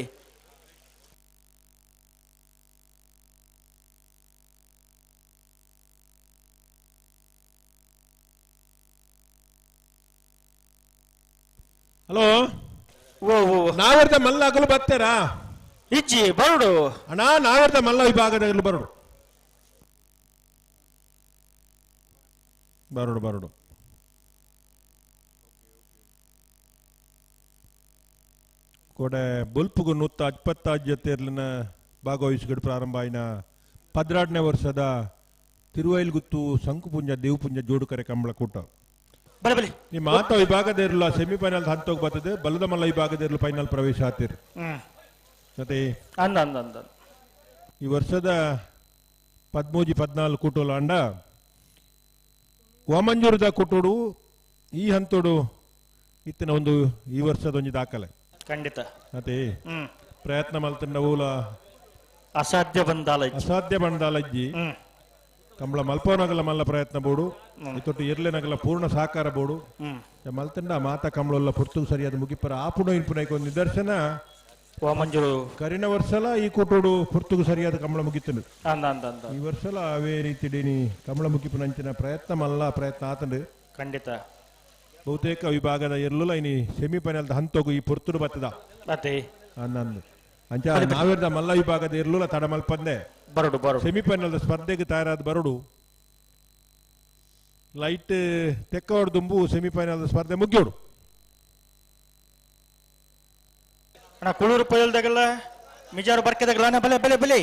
Hello ನಾವರ್ದ ಮಲ್ಲ ಅಗಲು ಬರ್ತಾರಾ ಇಜ್ಜಿ ಬರುಡು ಅಣ್ಣ ನಾವರ್ದ ಮಲ್ಲ ವಿಭಾಗದಲ್ಲಿ ಬರುಡು ಬರುಡು ಬರುಡು ಕೋಡೆ ಬೊಲ್ಪುಗು 125 ಜೊತೆಯರ್ಲಿನ ಭಾಗವಹಿಸಿಗಡು ಪ್ರಾರಂಭ ಆಯಿನ 12ನೇ ವರ್ಷದ ತಿರುವೈಲ್ಗುತ್ತು ಸಂಕುಪುಂಜ ದೇವಪುಂಜ ಜೋಡುಕರೆ ಕಂಬಳ ಕೂಟ. ನಿಮ್ಮ ಮಾತ ವಿಭಾಗದ ಇರಲ್ಲ ಸೆಮಿಫೈನಲ್ ಹಂತೋಗಿ ಬರ್ತದೆ, ಬಲದ ಮಲ್ಲ ವಿಭಾಗದ ಇರಲು ಫೈನಲ್ ಪ್ರವೇಶ ಆತಿರಿ. ಮತ್ತೆ ಈ ವರ್ಷದ 13 14 ಕೂಟೋಲ ಅಂಡ ವಾಮಂಜೂರದ ಕೂಟೋಡು ಈ ಹಂತೋಡು ಇತ್ತಿನ ಒಂದು ಈ ವರ್ಷದ ಒಂದು ದಾಖಲೆ ಖಂಡಿತ. ಮತ್ತೆ ಪ್ರಯತ್ನ ಮಲ್ತಂಡ ಊಲ ಅಸಾಧ್ಯ ಬಂದಾಲ ಅಸಾಧ್ಯ ಬಂದಾಲಜ್ಜಿ ಕಂಬಳ ಮಲ್ಪನಗಲ ಮಲ್ಲ ಪ್ರಯತ್ನ ಬೋಡು ಇತ್ತೊಟ್ಟು ಇರ್ಲೆನಗಲ ಪೂರ್ಣ ಸಹಕಾರ ಬೋಡು ಮಲ್ತಂಡ ಮಾತಾ ಕಂಬಳಲ್ಲ ಪುರ್ತು ಸರಿಯಾದ ಮುಗಿಪರ ಆಪುಣ ಇನ್ಪುನೈಕ ಒಂದು ನಿದರ್ಶನ ವಾಮಂಜೂರು. ಕರಿನ ವರ್ಷಲ ಈ ಕೂಟೋಡು ಪುರ್ತುಗು ಸರಿಯಾದ ಕಂಬಳ ಮುಗಿತನು, ಈ ವರ್ಷಲ ಅವೇ ರೀತಿ ಡೀನಿ ಕಂಬಳ ಮುಗಿಪುನಂಚಿನ ಪ್ರಯತ್ನ ಮಲ್ಲ ಪ್ರಯತ್ನ ಆತಂಡು ಖಂಡಿತ. ಬಹುತೇಕ ವಿಭಾಗದ ಎರ್ಲುಲ ಇನಿ ಸೆಮಿಫೈನಲ್ ಹಂತೋಗು ಈ ಪುರ್ತುಡು ಬತ್ತದ ಅನ್ನಂದು ಅಂಚ ನಾವಿರ್ದ ಮಲ್ಲ ವಿಭಾಗದ ಎರ್ಲುಲ ತಡ ಮಲ್ಪಂದೆ ಬರಡು ಬರಡು ಸೆಮಿಫೈನಲ್ ಸ್ಪರ್ಧೆಗೆ ತಯಾರಾದ ಬರಡು ಲೈಟ್ ತೆಕ್ಕವಡ್ ದುಂಬು ಸೆಮಿಫೈನಲ್ ಸ್ಪರ್ಧೆ ಮುಗಿಯೋಡು. ಅಣ್ಣ ಕುಳೂರು ಪೊಯ್ಯಲ್ದಾಗಲ್ಲ ಮಿಜಾರು ಬರ್ಕೆದಾಗಲ್ಲ ಅಣ್ಣ ಬಲೆ ಬಲೆ ಬಲೆ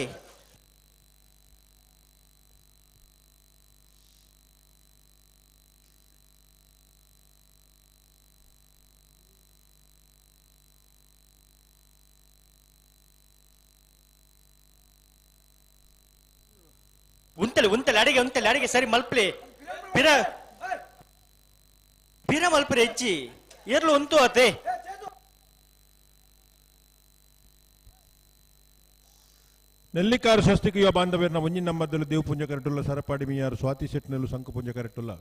ಉಂತಲೆ ಉಂತಲೆ ಅಡಿಗೆ ಉಂತಲೆ ಅಡಿಗೆ ಸರಿ ಮಲ್ಪಲೆ ಪಿರ ಪಿರ ಮಲ್ಪರೆ ಹೆಚ್ಚಿ ಏರ್ಲು ಉಂತು ಅತೆ. ನೆಲ್ಲಿಕಾರು ಸ್ವಸ್ತಿಕ ಯುವ ಬಾಂಧವ್ಯರ್ನ ಒಂಜಿನ ನಮ್ಮದಲ್ಲೂ ದೇವಪುಂಜ ಕರೆಟುಲ್ಲ ಸರಪಾಡಿ ಮಿಯಾರು ಸ್ವಾತಿ ಶೆಟ್ನಲ್ಲೂ ಸಂಕಪುಂಜ ಕರೆಟುಲ್ಲ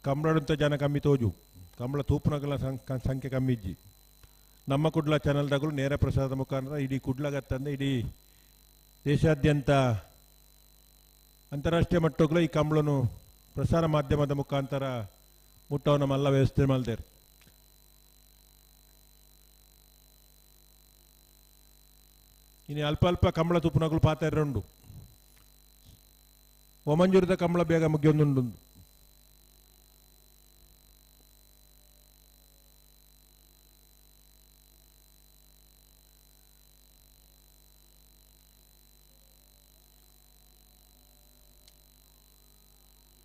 ಕಂಬಳಂತ ಜನ ಕಮ್ಮಿ ತೋಜು ಕಂಬಳ ತೂಪುನಗಲ ಸಂಖ್ಯೆ ಕಮ್ಮಿ ಇಜ್ಜಿ. ನಮ್ಮ ಕುಡ್ಲ ಚಾನಲ್ದಾಗಲೂ ನೇರ ಪ್ರಸಾರದ ಮುಖಾಂತರ ಇಡೀ ಕುಡ್ಲಗತ್ತಂದೆ ಇಡೀ ದೇಶಾದ್ಯಂತ ಅಂತಾರಾಷ್ಟ್ರೀಯ ಮಟ್ಟಕ್ಕೂ ಈ ಕಂಬಳನು ಪ್ರಸಾರ ಮಾಧ್ಯಮದ ಮುಖಾಂತರ ಮುಟ್ಟವು ನಮ್ಮೆಲ್ಲ ವ್ಯವಸ್ಥೆ ಮಾಡ್ತಾರೆ. ಇನ್ನು ಅಲ್ಪ ಅಲ್ಪ ಕಂಬಳ ತುಪ್ಪನಗಳು ಪಾತ್ರ ಉಂಡು ಒಮಂಜೂರದ ಕಂಬಳ ಬೇಗ ಮುಗಿಯೊಂದುಂಡು.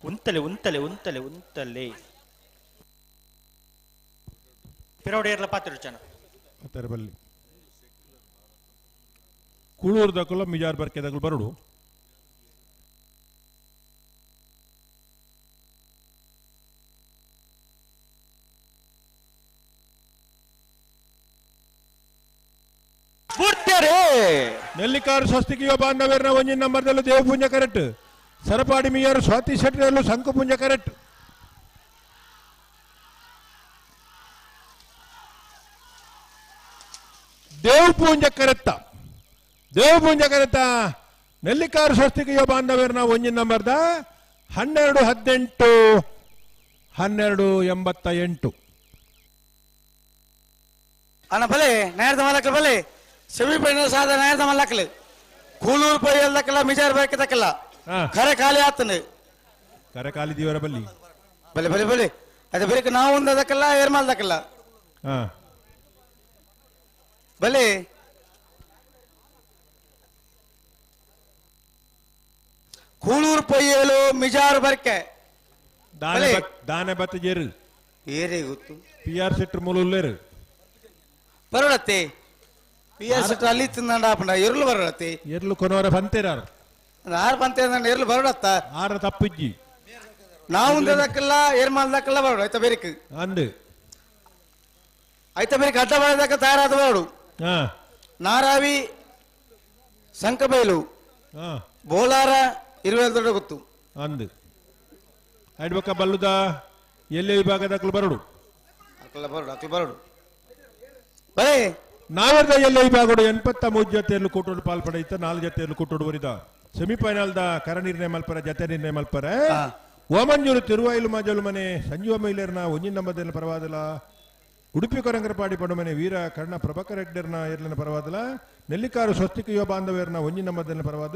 ಉಂತಲೆ ಉಂತಲೆ ಉಂತಲೆ ಉಂತಲೆ ಪಿರೋಡೇರ್ಲ ಪಾತ್ರ ಚನ ಪಾತ್ರ ಬಲ್ಲಿ ಕೂಳೂರು ದಕುಲ ಮಿಜಾರ್ ಬರ್ಕೆದಗಳು ಬರಡು. ನೆಲ್ಲಿಕಾರು ಸ್ವಸ್ತಿಕ ಯುವ ಬಾಂಧವ್ಯರ್ನ ಒಂಜಿನ ನಂಬರ್ದಲ್ಲೂ ದೇವಪುಂಜ ಕರೆಕ್ಟ್ ಸರಪಾಡಿ ಮಿಯಾರು ಸ್ವಾತಿ ಶೆಟ್ಟರಲ್ಲೂ ಸಂಕುಪುಂಜ ಕರೆಕ್ಟ್. ದೇವಪೂಂಜ ಕರೆತ್ತ ದೇವಪೂಂಜ ಕರೆತ್ತ ನೆಲ್ಲಿಕಾರು ಸ್ವಸ್ತಿಕ ಯುವ ಬಾಂಧವ್ಯರ್ನ ಒಂಜಿನ ನಂಬರ್ದ 12 18 12 88. ಅಣ್ಣ ಬಲೆ ನಾಯರ್ದ ಮಲ್ಲಕ್ಲು ಬಲೆ ಸೆಮಿಫೈನಲ್ ಸಾದ ನಾಯರ್ದ ಮಲ್ಲಕ್ಲು ಕೂಳೂರು ಪೈಯಲ್ದಕ್ಕಲ್ಲ ಮಿಜಾರ್ ಬೇಕದಕ್ಕಲ್ಲ ಖರೆ ಖಾಲಿ ಆತನು ಖರೆ ಖಾಲಿ ದೇವರ ಬಲ್ಲಿ ಬಲೆ ಬಲೆ ಬಲೆ ಅದೇ ಬೇರೆ ನಾವು ಒಂದು ಅದಕ್ಕಲ್ಲ ಏರ್ಮಾಲ್ದಕ್ಕಲ್ಲ ಬಲೆ ಕೂಳೂರು ಪೊಯ್ಯಲು ಮಿಜಾರು ಬರ್ಕೆ ದಾನೆ ಬತ್ತ ಜೇರು ಏರೇ ಗೊತ್ತು ಪಿ ಆರ್ ಸೆಟ್ರ್ ಮೂಲ ಬರೋಡತ್ತೆ ಪಿ ಆರ್ ಸೆಟ್ರ್ ಅಲ್ಲಿ ತಿಂದಂಡ ಆಪಂಡ ಎರ್ಲು ಬರೋಡತ್ತೆ ಎರ್ಲು ಕೊನೋರ ಬಂತೇರಾರು ಆರು ಬಂತೆ ಎರ್ಲು ಬರೋಡತ್ತ ಆರ ತಪ್ಪಿಜ್ಜಿ ನಾವು ದಕ್ಕಲ್ಲ ಏರ್ಮಾಲ್ದಕ್ಕಲ್ಲ ಬರೋಡು ಆಯ್ತಾ ಬೇರೆ ಅಂದು ಆಯ್ತಾ ಬೇರೆ ಅಡ್ಡ ಬರೋದಕ್ಕ ತಯಾರಾದ ಬರೋಡು ನಾರಾವಿ ಸಂಕಬೈಲು ಬೋಲಾರ ಇರುವೆಲ್ ದೊಡ್ಡ ಗೊತ್ತು ಅಂದು ಅಡ್ಬಕ್ಕ ಬಲ್ಲುದ ಎಲ್ಲೇ ವಿಭಾಗದ ಬರೋಡು ಬರೋಡು ಅಕ್ಲು ಬರೋಡು ಬರೇ ನಾವರ್ದ ಎಲ್ಲೇ ವಿಭಾಗಡು 83 ಜೊತೆಯಲ್ಲಿ ಕೂಟೋಡು ಪಾಲ್ಪಡೆಯಿತ 4 ಜೊತೆಯಲ್ಲಿ ಕೂಟೋಡು ಬರಿದ ಸೆಮಿಫೈನಲ್ the ಕರ ನಿರ್ಣಯ ಮಲ್ಪರ ಜತೆ ನಿರ್ಣಯ ಮಲ್ಪರ ವಾಮಂಜೂರು ತಿರುವಾಯಿಲು ಮಾಜಲು ಮನೆ ಸಂಜೀವ ಮೈಲೇರ್ನ ಒಂಜಿನ ನಂಬರ್ದ ಪರವಾದಲ ಉಡುಪಿ ಕೊರಂಗರಪಾಡಿ ಪಡುಮನೆ ವೀರ ಕರ್ಣ ಪ್ರಭಾಕರ್ ಹೆಗ್ಡೆರ್ನ ಎರ್ಲಿನ ಪರವಾದಲ ನೆಲ್ಲಿಕಾರು ಸ್ವಸ್ತಿಕ ಯುವ ಬಾಂಧವ್ಯರ್ನ ಒಂಜಿನ ನಂಬರ್ದ ಪರವಾದ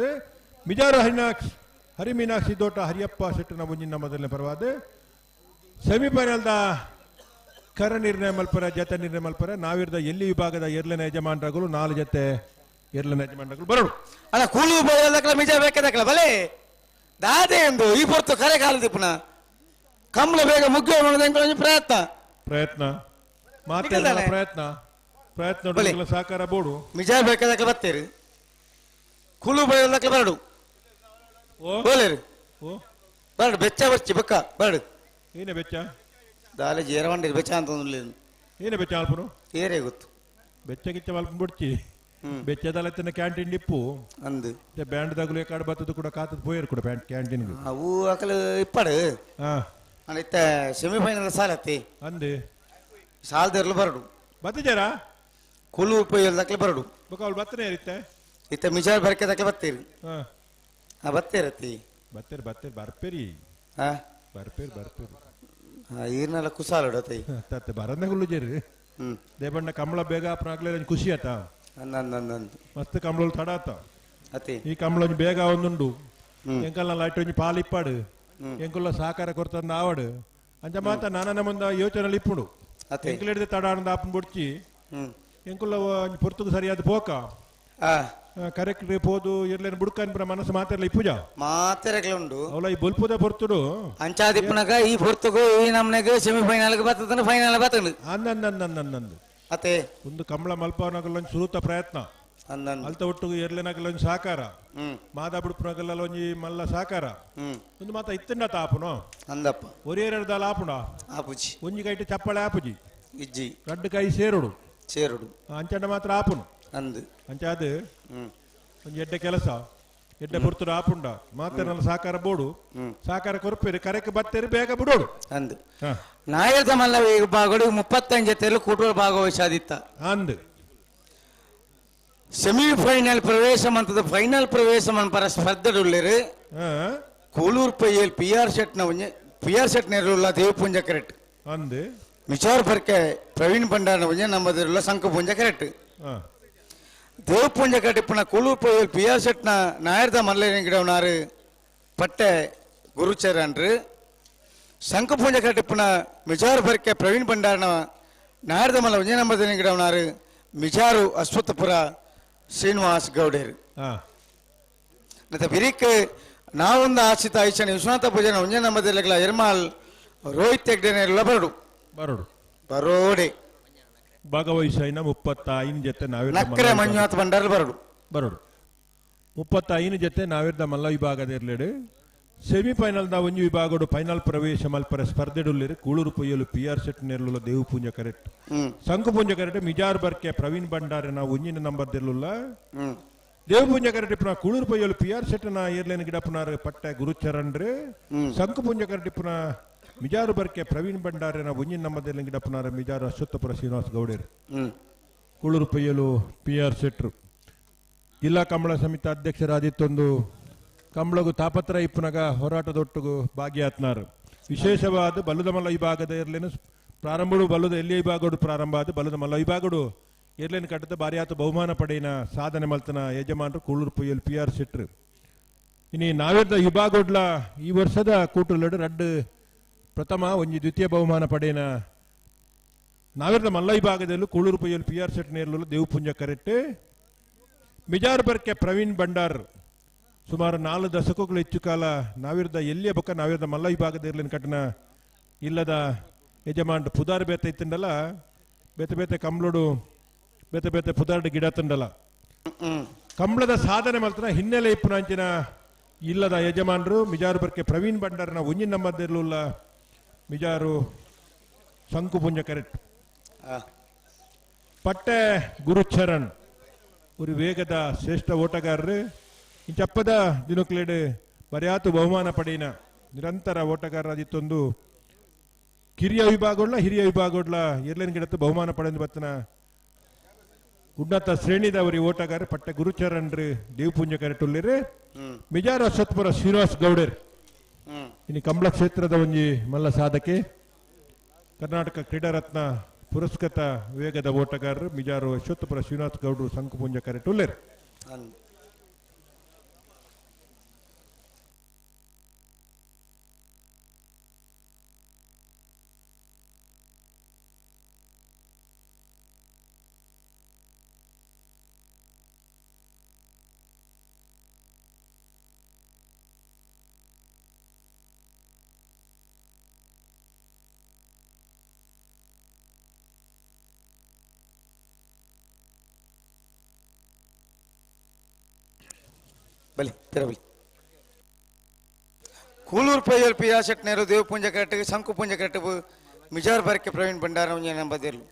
ಮಿಜಾರು ಹರಿನಾಕ್ಷ್ ಹರಿಮೀನಾಕ್ಷಿ ದೋಟ ಹರಿಯಪ್ಪ ಶೆಟ್ಟನ ಒಂಜಿನ ನಂಬರ್ದ ಪರವಾದ ಸೆಮಿಫೈನಲ್ದ ಕರ ನಿರ್ಣಯ ಮಲ್ಪರ ಜತೆ ನಿರ್ಣಯ ಮಲ್ಪರ ನಾವಿರ್ದ ಎಲ್ಲಿ ವಿಭಾಗದ ಎರ್ಲಿನ ಯಜಮಾನರುಗಳು 4 ಜತೆ ಎರ್ಲಿನ ಯಜಮಾನರುಗಳು ಬರೋಡು ಅಲ್ಲ ಕೂಲು ಬರೋದಕ್ಕಲ್ಲ ಮಿಜ ಬೇಕಾದಕ್ಕಲ್ಲ ಬಲೆ ದಾದೆ ಎಂದು ಈ ಪೊರ್ತು ಕರೆ ಕಾಲದಿ ಪುನಃ ಕಮ್ಲ ಬೇಗ ಮುಗ್ಗಿ ಪ್ರಯತ್ನ ಪ್ರಯತ್ನ ಮಾತಾಡ ಪ್ರಯತ್ನ ಪ್ರಯತ್ನ ಸಹಕಾರ ಬೋಡು ಮಿಜ ಬೇಕಾದಕ್ಕಲ್ಲ ಬತ್ತೀರಿ ಕೂಲು ಬರೋದಕ್ಕಲ್ಲ ಬರಡು ಬೋಲೇರಿ ಬರಡು ಬೆಚ್ಚ ಬರ್ಚಿ ಬಕ್ಕ ಬರಡು ಏನೇ ಬೆಚ್ಚ ದಾಲೆ ಜೇರವಂಡಿ ಬೆಚ್ಚ ಅಂತ ಏನೇ ಬೆಚ್ಚ ಅಲ್ಪನು ಏರೇ ಗೊತ್ತು ಬೆಚ್ಚ ಗಿಚ್ಚ ಅಲ್ಪ ಬಿಡ್ಚಿ ಬೆಚ್ಚದಲ್ಲ ಕ್ಯಾಂಟೀನ್ ಡಿಪ್ಪು ಅಂದು ಬ್ಯಾಂಡ್ ದಾಗಲು ಕಾಡು ಬತ್ತದ ಕೂಡ ಕಾತದ ಪೋಯರ್ ಕೂಡ ಬ್ಯಾಂಡ್ ಕ್ಯಾಂಟೀನ್ ಅವು ಅಕಲು ಇಪ್ಪಡು ಇತ್ತ ಸೆಮಿಫೈನಲ್ ಸಾಲತ್ತಿ ಅಂದು ಸಾಲದಿರಲು ಬರಡು ಬತ್ತಿಜಾರ ಕುಲು ಉಪಯೋಗ ಬರಡು ಅವಳು ಬತ್ತನೇ ಇರುತ್ತೆ ಇತ್ತ ಮಿಜಾರ್ ಬರಕೆ ದಕ್ಕಲೆ ಬತ್ತೀರಿ ಬತ್ತೀರತ್ತಿ ಬತ್ತೀರಿ ಬತ್ತೀರಿ ಬರ್ಪೇರಿ ಬರ್ಪೇರಿ ಬರ್ಪೇರಿ ಈರ್ನೆಲ್ಲ ಕುಸಾಲಡತ್ತೆ ತತ್ತೆ ಬರಂದೆ ಗುಲ್ಲುಜೇರಿ ದೇಬಣ್ಣ ಕಮಲ ಬೇಗ ಆಗ್ಲೇ ಖುಷಿ ಆತ ಮಸ್ತ್ ಕಮಲ ತಡ ಆತ ಈ ಕಮಲ ಬೇಗ ಒಂದುಂಡು ಎಂಕಲ್ನ ಲೈಟ್ ಒಂಜಿ ಪಾಲ್ ಇಪ್ಪಾಡು ಎಂಕುಲ್ಲ ಸಹಕಾರ ಕೊರ್ತಂದ ಆವಡು ಅಂಚ ಮಾತ ನಾನ ಮುಂದ ಯೋಚನೆ ಇಪ್ಪುಂಡು ಎಂಕುಲ ತಡ ಆನಂದ ಆಪನ್ ಬುಡ್ಚಿ ಎಂಕುಲ್ಲ ಪೊರ್ತುಗು ಸರಿಯಾದ ಪೋಕ ಕರೆಕ್ಟ್ ಪೋದು ಇರ್ಲೇನು ಬುಡ್ಕನ್ ಮನಸ್ಸು ಮಾತಾಡಲಿ ಪೂಜಾ ಮಾತಾಡಲೇ ಉಂಡು ಅವಳ ಈ ಬೊಲ್ಪುದ ಪೊರ್ತುಡು ಅಂಚಾದಿಪ್ಪನಗ ಈ ಪೊರ್ತುಗು ಈ ನಮ್ನೆಗೆ ಸೆಮಿಫೈನಲ್ ಬರ್ತದ ಫೈನಲ್ ಬರ್ತದೆ ಅನ್ನನ್ನನ್ನನ್ನಂದು ಅತ್ತೆ ಒಂದು ಕಮಲ ಮಲ್ಪನಗಲ್ಲ ಸುರುತ ಪ್ರಯತ್ನ ಅಲ್ತ ಒಟ್ಟುಗು ಎರ್ಲೆನಗಲ್ಲ ಒಂಜಿ ಸಹಕಾರ ಮಾದ ಬುಡ್ಪನಗಲ್ಲ ಒಂಜಿ ಮಲ್ಲ ಸಹಕಾರ ಒಂದು ಮಾತ ಇತ್ತಂಡ ತಾಪುನು ಅಂದಪ್ಪ ಒರೇ ಎರಡ್ದಾಲ ಆಪುಣ ಆಪುಜಿ ಒಂಜಿ ಕೈಟ್ ಚಪ್ಪಳೆ ಆಪುಜಿ ಇಜ್ಜಿ ರಡ್ಡು ಕೈ ಸೇರುಡು ಸೇರುಡು ಅಂಚಂಡ ಮಾತ್ರ ಆಪುನು ಅಂದು ಅಂಚಾದ ಒಂಜಿ ಎಡ್ಡೆ ಕೆಲಸ ಎಡ್ಡೆ ಪುರ್ತುಡು ಆಪುಂಡ ಮಾತ್ರ ಸಹಕಾರ ಬೋಡು ಸಹಕಾರ ಕೊರ್ಪೇರಿ ಕರೆಕ್ ಬತ್ತೇರಿ ಬೇಗ ಬಿಡೋಡು ಅಂದು ನಾಯರ್ದ ಮಲ್ಲ ಬಾಗೋಡು 35 ಜೊತೆಯಲ್ಲಿ ಕೂಟೋಳು ಭಾಗವಹಿಸಾದಿತ್ತ ಅಂದು ಸೆಮಿಫೈನಲ್ ಪ್ರವೇಶ ಮಂತದ ಫೈನಲ್ ಪ್ರವೇಶ ಮನ್ಪರ ಸ್ಪರ್ಧೆಡುಳ್ಳೇರು ಕೂಳೂರು ಪೈಯಲ್ ಪಿ ಆರ್ ಶೆಟ್ನ ಪಿ ಆರ್ ಶೆಟ್ ನೆರಳುಳ್ಳ ದೇವಪುಂಜ ಕರೆಕ್ಟ್ ಅಂದು ವಿಚಾರ ಪರ್ಕೆ ಪ್ರವೀಣ್ ಭಂಡಾರನ ಒಂಜೆ ನಮ್ಮದಿರುಳ್ಳ ಸಂಕಪುಂಜ ಕರೆಕ್ಟ್ ದೇವಪುಂಜ ಕಟ್ಟಿಪ್ಪನ ಕೂಳೂರು ಪೈಯಲ್ ಪಿ ಆರ್ ಶೆಟ್ನ ನಾಯರ್ದ ಮಲ್ಲೇನ ಪಟ್ಟೆ ಗುರುಚರನ್ರು ಶಂಕಪೂಂಜ ಕಟ್ಟಿಪ್ಪನ ಮಿಜಾರು ಬರ್ಕೆ ಪ್ರವೀಣ್ ಭಂಡಾರನ ನಾಯರ್ದ ಮಲ್ಲ ಒಂಜೆ ನಂಬದಿನ ಮಿಜಾರು ಅಶ್ವತ್ಥಪುರ ಶ್ರೀನಿವಾಸ್ ಗೌಡೇರು ಮತ್ತೆ ಬಿರಿಕ್ ನಾವೊಂದು ಆಶಿತ ಐಶನ್ ವಿಶ್ವನಾಥ ಪೂಜನ ಒಂಜೆ ನಂಬದಿಲ್ಲ ಎರ್ಮಾಲ್ ರೋಹಿತ್ ಹೆಗ್ಡೆ ಬರಡು ಬರೋಡು ಬರೋಡೆ ಭಾಗವಹಿಸೈನ 35 ಜೊತೆ ನಾವಿರ್ದ ನಕ್ಕರೆ ಮಂಜುನಾಥ ಭಂಡಾರ ಬರಡು ಬರೋಡು 35 ಜೊತೆ ನಾವಿರ್ದ ಮಲ್ಲ ವಿಭಾಗದ ಇರ್ಲೇಡು ಸೆಮಿಫೈನಲ್ ದ ಒಂಜಿ ವಿಭಾಗಡು ಫೈನಲ್ ಪ್ರವೇಶ ಮಲ್ಪರ ಸ್ಪರ್ಧೆಡುಲ್ಲೇರು ಕೂಳೂರು ಪೊಯ್ಯಲು ಪಿ ಆರ್ ಸೆಟ್ ನೆರ್ಲುಲ್ಲ ದೇವಪೂಂಜ ಕರೆಕ್ಟ್ ಸಂಕುಪೂಂಜ ಕರೆಕ್ಟ್ ಮಿಜಾರ್ ಬರ್ಕೆ ಪ್ರವೀಣ್ ಭಂಡಾರನ ಒಂಜಿನ ನಂಬರ್ ದೆರ್ಲುಲ್ಲ ದೇವಪೂಂಜ ಕರೆಕ್ಟ್ ಇಪ್ಪನ ಕೂಳೂರು ಪೊಯ್ಯಲು ಪಿ ಆರ್ ಸೆಟ್ ನ ಏರ್ಲೇನ್ ಗಿಡಪ್ಪನಾರ್ ಪಟ್ಟೆ ಗುರುಚರಣ್ರು ಸಂಕುಪೂಂಜ ಕರೆಕ್ಟ್ ಇಪ್ಪನ ಮಿಜಾರು ಬರ್ಕೆ ಪ್ರವೀಣ್ ಭಂಡಾರನ ಒಂಜಿನ ನಂಬರ್ ದೆರ್ಲಿನ ಗಿಡಪ್ಪನಾರ ಮಿಜಾರು ಅಶ್ವತ್ಥಪುರ ಶ್ರೀನಿವಾಸ್ ಗೌಡೇರು ಕೂಳೂರು ಪೊಯ್ಯಲು ಪಿ ಆರ್ ಸೆಟ್ರು ಜಿಲ್ಲಾ ಕಂಬಳ ಸಮಿತಿ ಅಧ್ಯಕ್ಷರಾದಿತ್ತೊಂದು ಕಂಬಳಗು ತಾಪತ್ರ ಇಪ್ಪನಗ ಹೋರಾಟದೊಟ್ಟಿಗೂ ಭಾಗಿಯಾತ್ನಾರು ವಿಶೇಷವಾದ ಬಲ್ಲದ ಮಲ್ಲ ವಿಭಾಗದ ಇರ್ಲೇನು ಪ್ರಾರಂಭಡು ಬಲ್ಲದ ಎಲ್ಲಿ ವಿಭಾಗಡು ಪ್ರಾರಂಭ ಆದ ಬಲ್ಲದ ಮಲ್ಲ ವಿಭಾಗಡು ಇರ್ಲೇನು ಕಟ್ಟದ ಬಾರಿಯಾತ ಬಹುಮಾನ ಪಡೆಯಿನ ಸಾಧನೆ ಮಲ್ತನ ಯಜಮಾನರು ಕೂಳೂರು ಪೊಯ್ಯಲ್ ಪಿ ಆರ್ ಶೆಟ್ರು ಇನಿ ನಾವೇದ ವಿಭಾಗೋಡ್ಲ ಈ ವರ್ಷದ ಕೂಟುಲಡು ರಡ್ಡು ಪ್ರಥಮ ಒಂಜಿ ದ್ವಿತೀಯ ಬಹುಮಾನ ಪಡೆಯಿನ ನಾವೇದ ಮಲ್ಲ ವಿಭಾಗದಲ್ಲೂ ಕೂಳೂರು ಪೊಯ್ಯಲ್ ಪಿ ಆರ್ ಶೆಟ್ ನೇರ್ಲು ದೇವಪುಂಜ ಕರೆಕ್ಟ್ ಮಿಜಾರ್ ಬರ್ಕೆ ಪ್ರವೀಣ್ ಭಂಡಾರ್ ಸುಮಾರು 4 ದಶಕಗಳು ಹೆಚ್ಚು ಕಾಲ ನಾವಿರ್ದ ಎಲ್ಲಿಯ ಬೊಕ್ಕ ನಾವಿರ್ದ ಮಲ್ಲ ವಿಭಾಗದ ಇರ್ಲಿನ ಕಟ್ಟನ ಇಲ್ಲದ ಯಜಮಾನ್ ಪುದಾರ್ ಬೇತ ಇತ್ತಂಡಲ್ಲ ಬೇತೆ ಬೇತೆ ಕಂಬ್ಳೋಡು ಬೇತೆ ಬೇತೆ ಪುದಾರ್ಡು ಗಿಡ ತಂಡಲ್ಲ ಕಂಬಳದ ಸಾಧನೆ ಮಲ್ತನ ಹಿನ್ನೆಲೆ ಇಪ್ಪುನಂಚಿನ ಇಲ್ಲದ ಯಜಮಾನರು ಮಿಜಾರು ಬರ್ಕೆ ಪ್ರವೀಣ್ ಭಂಡಾರನ ಒಂಜಿನ ನಮ್ಮದಿರ್ಲುಲ್ಲ ಮಿಜಾರು ಶಂಕುಪುಂಜ ಕರೆಕ್ಟ್ ಪಟ್ಟೆ ಗುರುಚರಣ್ ഒരു ವೇಗದ ಶ್ರೇಷ್ಠ ಓಟಗಾರರು ಇಂಚಪ್ಪದ ದಿನಕ್ಲೇಡು ಬರೆಯಾತು ಬಹುಮಾನ ಪಡೆಯಿನ ನಿರಂತರ ಓಟಗಾರರಾದಿತ್ತೊಂದು ಕಿರಿಯ ವಿಭಾಗೋಡ್ಲ ಹಿರಿಯ ವಿಭಾಗೋಡ್ಲ ಎರ್ಲೇನ್ ಗಿಡತ್ತು ಬಹುಮಾನ ಪಡೆದು ಬತ್ತನ ಉನ್ನತ ಶ್ರೇಣಿದವರಿ ಓಟಗಾರ ಪಟ್ಟೆ ಗುರುಚರಣ್ರು ದೇವಪೂಂಜ ಕರೆಟುಲ್ಲಿರು ಮಿಜಾರ ಅಶ್ವತ್ಪುರ ಶ್ರೀನಿವಾಸ್ ಗೌಡರ್ ಇನಿ ಕಂಬಳ ಕ್ಷೇತ್ರದ ಒಂಜಿ ಮಲ್ಲ ಸಾಧಕೆ ಕರ್ನಾಟಕ ಕ್ರೀಡಾರತ್ನ ಪುರಸ್ಕೃತ ವೇಗದ ಓಟಗಾರರು ಮಿಜಾರು ಅಶ್ವತ್ಥಪುರ ಶ್ರೀನಾಥ್ ಗೌಡರು ಸಂಕುಪುಂಜ ಕರೆಟ್ ಉಲ್ಲೇರು. ಬಲಿ ತಿರಬಲಿ ಕೂಲೂರು ಪೈಯಲ್ ಪಿ ಶೆಟ್ನೇರು ದೇವಪುಂಜ ಕರೆಟ್ ಶಂಕು ಪುಂಜ ಕರೆಟ್ ಮಿಜಾರ್ ಬರಕೆ ಪ್ರವೀಣ್ ಭಂಡಾರ ನಂಬದಿರ್ಲು.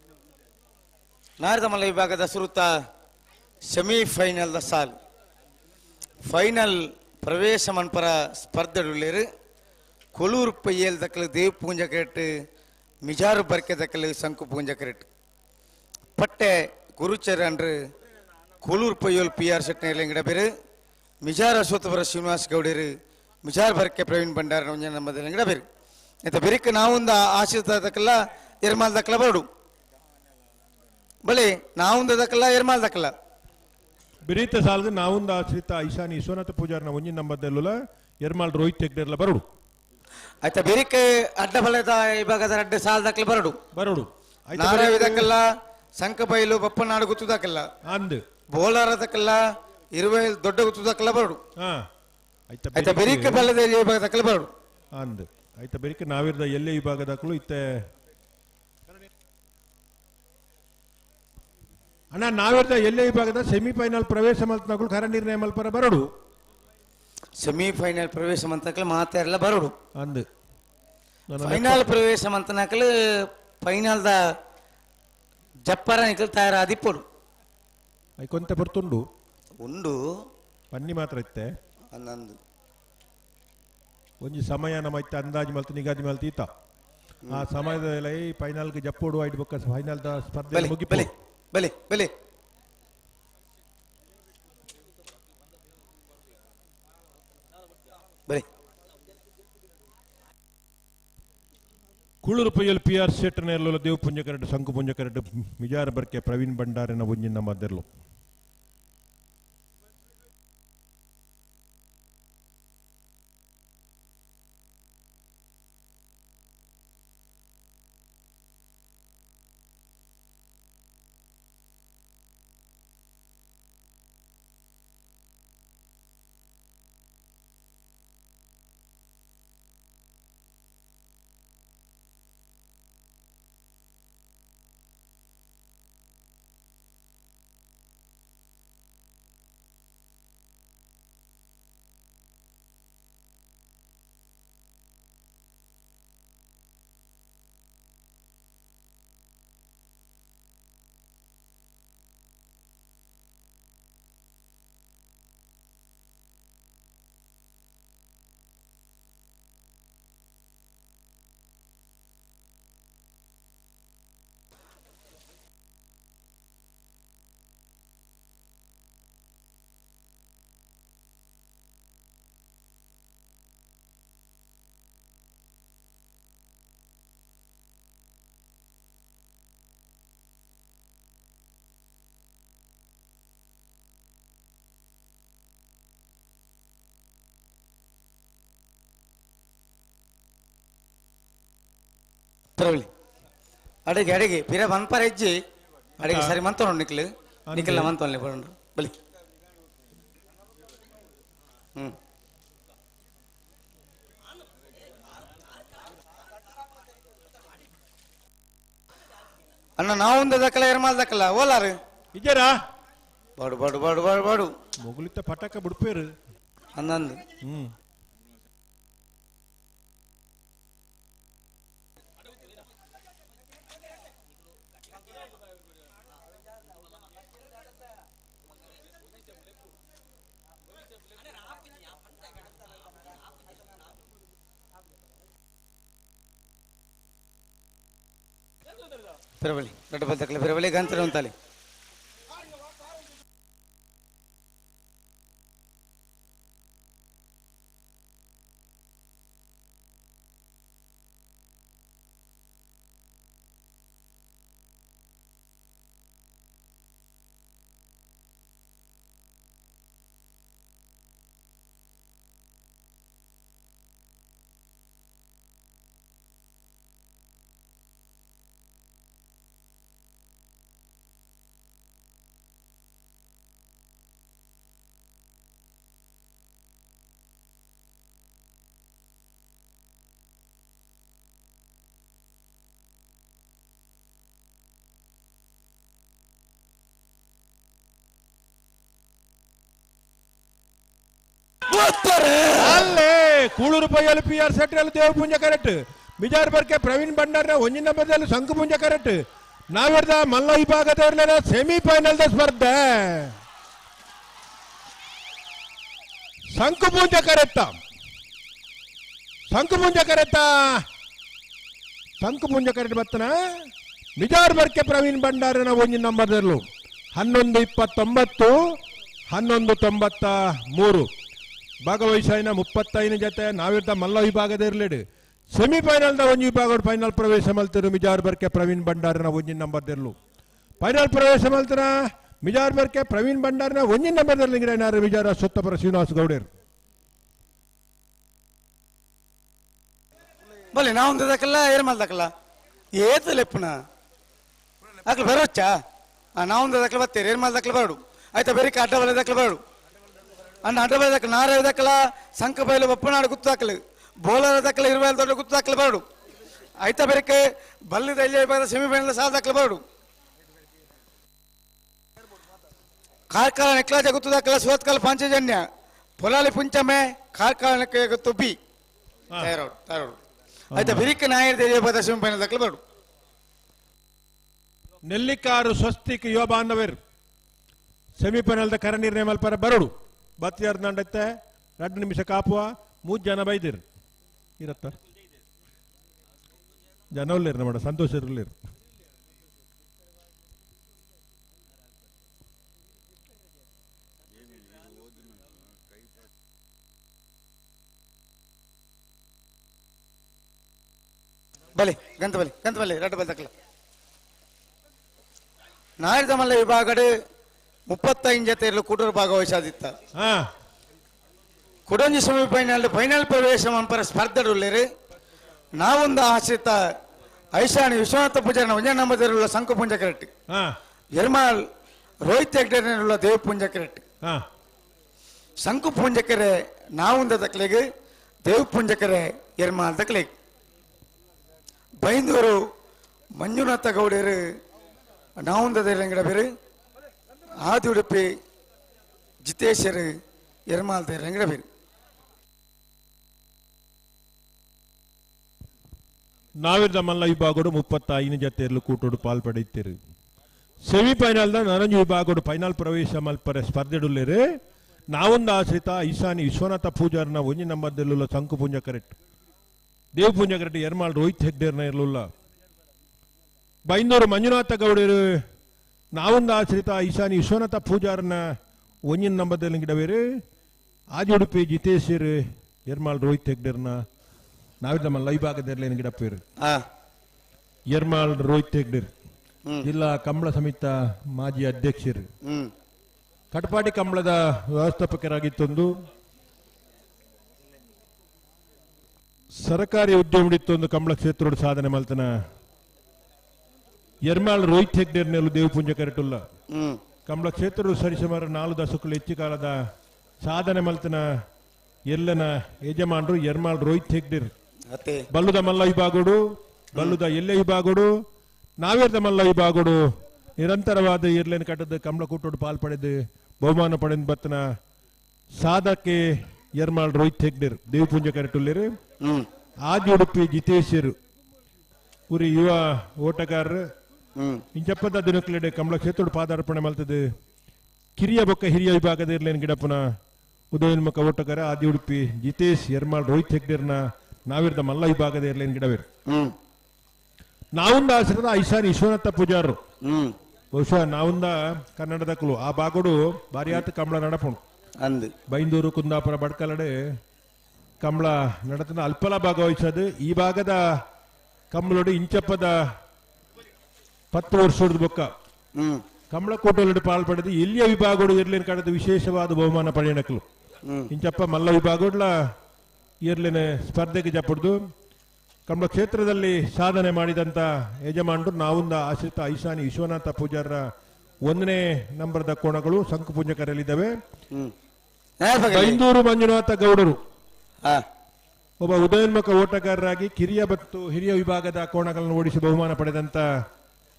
ನಾರದಮಲ್ಲ ವಿಭಾಗದ ಸುರುತ ಸೆಮಿಫೈನಲ್ the ಸಾಲ್ ಫೈನಲ್ ಪ್ರವೇಶ ಮನ್ಪರ ಸ್ಪರ್ಧೆಡುಳ್ಳೇರು ಕೊಲೂರು ಪೈಯಲ್ ದಕ್ಕಲು ದೇವಪೂಂಜ ಕರೆಟ್ ಮಿಜಾರು ಬರ್ಕೆ ದಕ್ಕಲು ಶಂಕು ಪೂಂಜ ಕರೆಟ್ ಪಟ್ಟೆ ಗುರುಚರಣ್ ಕೊಲೂರು ಪೈಯೋಲ್ ಪಿ ಆರ್ ಶೆಟ್ನೇರ್ ಎಂಗಡ ಬೇರು ಮಿಜಾರ್ ಅಶ್ವತ್ಥಪುರ ಶ್ರೀನಿವಾಸ್ ಗೌಡರು ಮಿಜಾರ್ ಬರ್ಕೆ ಪ್ರವೀಣ್ ಭಂಡಾರ ನಮ್ಮದಲ್ಲಿ ಬೇರು ಇಂತ ಬೆರಿಕ್ ನಾವೊಂದು ಆಶಿತ ದಕ್ಕಲ್ಲ ಎರ್ಮಾಲ್ ದಕ್ಕಲ ಬರಡು ಬಳಿ ನಾವೊಂದು ದಕ್ಕಲ್ಲ ಎರ್ಮಾಲ್ ದಕ್ಕಲ್ಲ ಬಿರೀತ ಸಾಲ್ಗ ನಾವೊಂದು ಆಶ್ರಿತ ಐಶಾನಿ ವಿಶ್ವನಾಥ ಪೂಜಾರ್ನ ಒಂಜಿ ನಂಬದೆಲ್ಲುಲ ಎರ್ಮಾಲ್ ರೋಹಿತ್ ಹೆಗ್ಡೆರ್ಲ ಬರಡು. ಆಯ್ತಾ ಬೆರಿಕ್ ಅಡ್ಡ ಬಲದ ವಿಭಾಗದ ಅಡ್ಡ ಸಾಲ್ ದಕ್ಕಲ ಬರಡು ಬರಡು ನಾರಾವಿ ದಕ್ಕಲ್ಲ ಸಂಕಬೈಲು ಬಪ್ಪನಾಡು ಗುತ್ತು ದಕ್ಕಲ್ಲ ಅಂದ್ ಬೋಲಾರ ದಕ್ಕಲ್ಲ ಇರುವೆ ದೊಡ್ಡ ಗುತ್ತು ದಕ್ಕಲ ಬರಡು. ಆಯ್ತಾ ಬೆರಿಕ್ ಬಲದ ವಿಭಾಗ ದಕ್ಕಲ ಬರಡು ಅಂದ್. ಆಯ್ತಾ ಬೆರಿಕ್ ನಾವಿರ್ದ ಎಲ್ಲೇ ವಿಭಾಗ ದಾಖಲು ಇತ್ತೆ ಅಣ್ಣ ನಾವಿರ್ದ ಎಲ್ಲೇ ವಿಭಾಗದ ಸೆಮಿಫೈನಲ್ ಪ್ರವೇಶ ಮಲ್ತನಗಳು ಖರ ನಿರ್ಣಯ ಮಲ್ಪರ ಬರಡು. ಸೆಮಿಫೈನಲ್ ಪ್ರವೇಶ ಮಂತಕಲು ಮಾತಾಡಲ್ಲ ಬರಡು ಅಂದ್. ಫೈನಲ್ ಪ್ರವೇಶ ಮಂತನಕಲು ಫೈನಲ್ the ಜಪ್ಪರ ನಿಕಲ್ ತಯಾರಾದಿಪ್ಪಡು. ಐಕೊಂತೆ ಬರ್ತುಂಡು ಉಂಡು ಪನ್ನಿ ಮಾತ್ರ ಇತ್ತೆ ಅಂದಂದು ಒಂಜಿ ಸಮಯ ನಮ್ಮ ಇತ್ತೆ ಅಂದಾಜು ಮಲ್ತು ನಿಗಾದಿ ಮಲ್ತು ಈತ ಆ ಸಮಯದಲ್ಲಿ ಫೈನಲ್ಗೆ ಜಪ್ಪೋಡು ಐದು ಬೊಕ್ಕ ಫೈನಲ್ the ಸ್ಪರ್ಧೆ ಮುಗಿಪು. ಬಲೆ ಬಲೆ ಬಲೆ ಬಲೆ ಕೂಳೂರು ಪೈಯಲ್ ಪಿ ಆರ್ ಶೆಟ್ಟರ್ನೆಲ್ಲ ದೇವ್ ಪುಂಜ ಕರಡು ಶಂಕು ಪುಂಜ ಕರಡು ಮಿಜಾರ ಬರ್ಕೆ ಪ್ರವೀಣ್ ಭಂಡಾರನ ಒಂಜಿನ ಮದ್ದೆರ್ಲು. ಪ್ರವೀಣ್ ಅಡಿಗೆ ಅಡಿಗೆ ಪಿರ ಮನ್ಪರ ಹೆಜ್ಜೆ ಅಡಿಗೆ ಸರಿ ಮಂತೋಣ ನಿಕ್ಲು ನಿಕ್ಲ ಮಂತೋನ್ಲೆ ಬರೋಣ ಬಲಿ. ಅಣ್ಣ ನಾವೊಂದು ದಕ್ಕಲ ಎರ್ಮಾಲ್ ದಕ್ಕಲ ಓಲಾರು ಇಜ್ಜರಾ ಬಾಡು ಬಾಡು ಬಾಡು ಬಾಡು ಬಾಡು ಮೊಗುಲಿತ್ತ ಪಟಾಕ ಬಿಡ್ಪೇರು ಅಂದಂದು. ಪಿರಬಲಿ ದೊಡ್ಡ ಬಲ್ತಕ್ಕಲ ಪಿರಬಲಿ ಗಂತರ ಉಂತಾಲೆ. ಅಲ್ಲೇ ಕೂಳೂರು ಪೈಯಲ್ಲಿ ಪಿ ಆರ್ ಸೆಟ್ರಲ್ಲಿ ದೇವಪುಂಜ ಕರೆಕ್ಟ್ ಮಿಜಾರ್ ಬರ್ಕೆ ಪ್ರವೀಣ್ ಭಂಡಾರ್ನ ಒಂಜಿನ ನಂಬರ್ದಲ್ಲಿ ಶಂಕುಪುಂಜ ಕರೆಕ್ಟ್ ನಾವಿರ್ದ ಮಲ್ಲ ವಿಭಾಗದವ್ರಲ್ಲ ಸೆಮಿಫೈನಲ್ the ಸ್ಪರ್ಧೆ ಶಂಕುಪುಂಜ ಕರೆತ್ತ ಶಂಕುಪುಂಜ ಕರೆತ್ತ ಶಂಕುಪುಂಜ ಕರೆಕ್ಟ್ ಬತ್ತನ ಮಿಜಾರ್ ಬರ್ಕೆ ಪ್ರವೀಣ್ ಭಂಡಾರನ ಒಂಜಿನ ನಂಬರ್ದಲ್ಲೂ 11:29 11:93 ಭಾಗವಹಿಸಾಯಿನ 35 ಜೊತೆ ನಾವಿರ್ದ ಮಲ್ಲ ವಿಭಾಗದ ಇರಲಿಡು ಸೆಮಿಫೈನಲ್ the ಒಂಜಿ ವಿಭಾಗ ಫೈನಲ್ ಪ್ರವೇಶ ಮಲ್ತಿರು ಮಿಜಾರ್ ಬರ್ಕೆ ಪ್ರವೀಣ್ ಭಂಡಾರನ ಒಂಜಿನ ನಂಬರ್ ದಿರ್ಲು ಫೈನಲ್ ಪ್ರವೇಶ ಮಲ್ತಿರ ಮಿಜಾರ್ ಬರ್ಕೆ ಪ್ರವೀಣ್ ಭಂಡಾರನ ಒಂಜಿನ ನಂಬರ್ ದಿರ್ಲಿಂಗಿರ ಮಿಜಾರ ಸೊತ್ತಪುರ ಶ್ರೀನಿವಾಸ ಗೌಡೇರು ಬಲೆ ನಾವು ದಕ್ಕಲ್ಲ ಏರ್ ಮಲ್ದಕ್ಕಲ್ಲ ಏತು ಲೆಪ್ಪುನ ಅಕ್ಲು ಬರೋಚ್ಚಾ ನಾವು ದಕ್ಕಲ ಬತ್ತೀರಿ ಏರ್ ಮಲ್ದಕ್ಕಲ ಬರಡು ಆಯ್ತಾ ಬೇರೆ ಅಡ್ಡ ಬಲೆ ದಕ್ಕಲ ಬರಡು ಅಣ್ಣ ಅಡ್ಡ ಬಲೆ ದಕ್ಕಲ ನಾರ ದಕ್ಕಲ ಸಂಕ ಬೈಲು ಬಪ್ಪನಾಡು ಗುತ್ತು ದಾಖಲು ಬೋಲರ ದಕ್ಕಲ ಇರುವೈಲ್ ದೊಡ್ಡ ಗುತ್ತು ದಾಖಲು ಬರಡು ಆಯ್ತಾ ಬೇರೆ ಬಲ್ಲಿದ ಎಲ್ಲಿ ಸೆಮಿಫೈನಲ್ ಸಾಲ ದಾಖಲು ಬರಡು ಕಾರ್ಕಳ ನೆಕ್ಲಾಜ ಗುತ್ತು ದಾಖಲ ಸುರತ್ಕಲ್ ಪಾಂಚಜನ್ಯ ಪೊಲಾಲಿ ಪುಂಚಮೆ ಕಾರ್ಕಳ ನೆಕ್ಕ ಗುತ್ತು ಬಿ ತಯಾರೋಡು ತಯಾರೋಡು ಆಯ್ತಾ ಬಿರಿಕ ನಾಯರ್ ಸೆಮಿಫೈನಲ್ ದಾಖಲು ಬರಡು ನೆಲ್ಲಿಕಾರು ಸ್ವಸ್ತಿಕ್ ಯುವ ಬಾಂಧವರು ಸೆಮಿಫೈನಲ್ the ಕರ ನಿರ್ಣಯ ಮಲ್ಪರ ಬರಡು ಬತ್ತಿಯಾರ್ ದಂಡತ್ತೆ 2 ನಿಮಿಷ ಕಾಪುವ 3 ಜನ ಬೈದಿರು ಇರತ್ತ ಜನ ಉಳ್ಳೇರು ನಮ್ಮ ಸಂತೋಷ ಇರಲಿರು ಬಲೆ ಗಂತ ಬಲೆ ಗಂತ ಬಲೆ ರಡ್ಡು ಬಲೆ ತಕ್ಕಲ ನಾಯರ್ದ ಮಲ್ಲ ವಿಭಾಗಡು 35 ಜೊತೆ ಇರಲು ಕೂಟರು ಭಾಗವಹಿಸಾದಿತ್ತ ಕುಡಂಜಿ ಸೆಮಿಫೈನಲ್ ಫೈನಲ್ ಪ್ರವೇಶ ಮಂಪರ ಸ್ಪರ್ಧೆಡುಳ್ಳೇರು ನಾವೊಂದು ಆಶ್ರಿತ ಐಶಾನಿ ವಿಶ್ವನಾಥ ಪೂಜಾರಿನ ಒಂಜ ನಂಬದಿರುಳ್ಳ ಶಂಕುಪುಂಜ ಕರೆಕ್ಟ್ ಎರ್ಮಾಲ್ ರೋಹಿತ್ ಹೆಗ್ಡೆನರುಳ್ಳ ದೇವಪುಂಜ ಕರೆಕ್ಟ್ ಶಂಕುಪುಂಜಕರೆ ನಾವುಂದ ತಕ್ಲೆಗ್ ದೇವಪುಂಜಕರೆ ಎರ್ಮಾಲ್ ತಕ್ಲೆಗ್ ಬೈಂದೂರು ಮಂಜುನಾಥ ಗೌಡರು ನಾವುಂದ ಬೇರು ಆದಿ ಉಡುಪಿ ಜಿತೇಶರು ಎರ್ಮಾಲ್ ರಂಗಡ ಬೇರು ನಾವಿರ್ದ ಮಲ್ಲ ವಿಭಾಗಡು 35 ಜೊತೆಯಲ್ಲೂ ಕೂಟೋಡು ಪಾಲ್ಪಡೆಯುತ್ತೀರಿ ಸೆಮಿಫೈನಲ್ the ನಾರಂಜು ವಿಭಾಗಡು final ಪ್ರವೇಶ ಮಲ್ಪರೆ ಸ್ಪರ್ಧೆಡುಲ್ಲೇರು ನಾವೊಂದು ಆಶ್ರಿತ ಈಶಾನಿ ವಿಶ್ವನಾಥ ಪೂಜಾರನ ಒಂಜಿ ನಂಬರ್ದಲ್ಲುಲ್ಲ ಶಂಕುಪುಂಜ ಕರೆಕ್ಟ್ ದೇವಪುಂಜ ಕರೆಕ್ಟ್ ಎರ್ಮಾಲ್ ರೋಹಿತ್ ಹೆಗ್ಡೇರ್ನ ಇರಲಿಲ್ಲ ಬೈಂದೂರು ಮಂಜುನಾಥ ಗೌಡರು ನಾವೊಂದು ಆಶ್ರಿತ ಈಶಾನಿ ವಿಶ್ವನಾಥ ಪೂಜಾರನ ಒಂಜಿನ ನಂಬರ್ದಲ್ಲಿ ಗಿಡವೇರು ಆದಿ ಉಡುಪಿ ಜಿತೇಶರು ಎರ್ಮಾಲ್ ರೋಹಿತ್ ಹೆಗ್ಡೇರ್ನ ನಾವಿದ್ದ ಮಲ್ಲ ವಿಭಾಗದಲ್ಲಿ ಗಿಡಪ್ಪೇರು ಎರ್ಮಾಲ್ ರೋಹಿತ್ ಹೆಗ್ಡೇರ್ ಜಿಲ್ಲಾ ಕಂಬಳ ಸಮಿತ ಮಾಜಿ ಅಧ್ಯಕ್ಷರು ಕಟಪಾಡಿ ಕಂಬಳದ ವ್ಯವಸ್ಥಾಪಕರಾಗಿತ್ತೊಂದು ಸರಕಾರಿ ಉದ್ಯಮಡಿತ್ತೊಂದು ಕಂಬಳ ಕ್ಷೇತ್ರೋಡು ಸಾಧನೆ ಮಲ್ತನ ಎರ್ಮಾಳ್ ರೋಹಿತ್ ಹೆಗ್ಡೇರ್ನೆಲ್ಲ ದೇವಪುಂಜ ಕರೆಟುಲ್ಲ ಕಂಬಳ ಕ್ಷೇತ್ರ ಸರಿಸುಮಾರು 4 ದಶಕಗಳು ಹೆಚ್ಚು ಕಾಲದ ಸಾಧನೆ ಮಲ್ತನ ಎಲ್ಲನ ಯಜಮಾನರು ಎರ್ಮಾಳ್ ರೋಹಿತ್ ಹೆಗ್ಡೇರ್ ಬಲ್ಲುದ ಮಲ್ಲ ವಿಭಾಗಡು ಬಲ್ಲುದ ಎಲ್ಲೆ ವಿಭಾಗಡು ನಾವೇರ್ದ ಮಲ್ಲ ವಿಭಾಗಡು ನಿರಂತರವಾದ ಇರ್ಲೇನು ಕಟ್ಟದ ಕಂಬಳ ಕೂಟೋಡು ಪಾಲ್ ಪಡೆದು ಬಹುಮಾನ ಪಡೆದು ಬತ್ತನ ಸಾಧಕ್ಕೆ ಎರ್ಮಾಳ್ ರೋಹಿತ್ ಹೆಗ್ಡೇರ್ ದೇವಪುಂಜ ಕರೆಟುಲ್ಲೇರು ಆದಿ ಉಡುಪಿ ಜಿತೇಶರು ಉರಿ ಯುವ ಓಟಗಾರರು ಇಂಚಪ್ಪದ ದಿನಕ್ಲೆಡೆ ಕಮಲ ಕ್ಷೇತ್ರೋಡು ಪಾದಾರ್ಪಣೆ ಮಲ್ತದೆ ಕಿರಿಯ ಬೊಕ್ಕ ಹಿರಿಯ ವಿಭಾಗದ ಇರ್ಲೇನು ಗಿಡಪ್ಪನ ಉದಯೋನ್ಮುಖ ಓಟಗಾರ ಆದಿ ಉಡುಪಿ ಜಿತೇಶ್ ಎರ್ಮಾಳ್ ರೋಹಿತ್ ಹೆಗ್ಡೇರ್ನ ನಾವಿರ್ದ ಮಲ್ಲ ವಿಭಾಗದ ಇರ್ಲೇನು ಗಿಡವೇರು ನಾವುಂದ ಆಶ್ರದ ಐಶಾನಿ ವಿಶ್ವನಾಥ ಪೂಜಾರರು ಬಹುಶಃ ನಾವುಂದ ಕನ್ನಡದ ಕುಲು ಆ ಬಾಗೋಡು ಬಾರಿಯಾತ ಕಮಲ ನಡಪುಣು ಅಂದು ಬೈಂದೂರು ಕುಂದಾಪುರ ಬಡ್ಕಲಡೆ ಕಮಲ ನಡತನ ಅಲ್ಪಲ ಭಾಗವಹಿಸೋದು ಈ ಭಾಗದ ಕಮಲೋಡು ಇಂಚಪ್ಪದ 10 ವರ್ಷದ ಬೊಕ್ಕ ಕಮಲಕೋಟೆಯಲ್ಲಿ ಪಾಲ್ ಪಡೆದು ಎಲ್ಲಿಯ ವಿಭಾಗಗಳು ಇರ್ಲೇನು ಕಡೆದು ವಿಶೇಷವಾದ ಬಹುಮಾನ ಪಡೆಯಣಕಲು ಇಂಚಪ್ಪ ಮಲ್ಲ ವಿಭಾಗಗಳ ಇರ್ಲೇನೆ ಸ್ಪರ್ಧೆಗೆ ಜಪಡ್ದು ಕಮಲ ಕ್ಷೇತ್ರದಲ್ಲಿ ಸಾಧನೆ ಮಾಡಿದಂತ ಯಜಮಾನರು ನಾವುಂದ ಆಶ್ರಿತ ಐಶಾನಿ ವಿಶ್ವನಾಥ ಪೂಜಾರರ 1ನೇ ನಂಬರ್ದ ಕೋಣಗಳು ಶಂಕುಪುಂಜ ಕರೆಯಲಿದ್ದಾವೆ. ಬೈಂದೂರು ಮಂಜುನಾಥ ಗೌಡರು ಒಬ್ಬ ಉದಯೋನ್ಮುಖ ಓಟಗಾರರಾಗಿ ಕಿರಿಯ ಮತ್ತು ಹಿರಿಯ ವಿಭಾಗದ ಕೋಣಗಳನ್ನು ಓಡಿಸಿ ಬಹುಮಾನ ಪಡೆದಂತ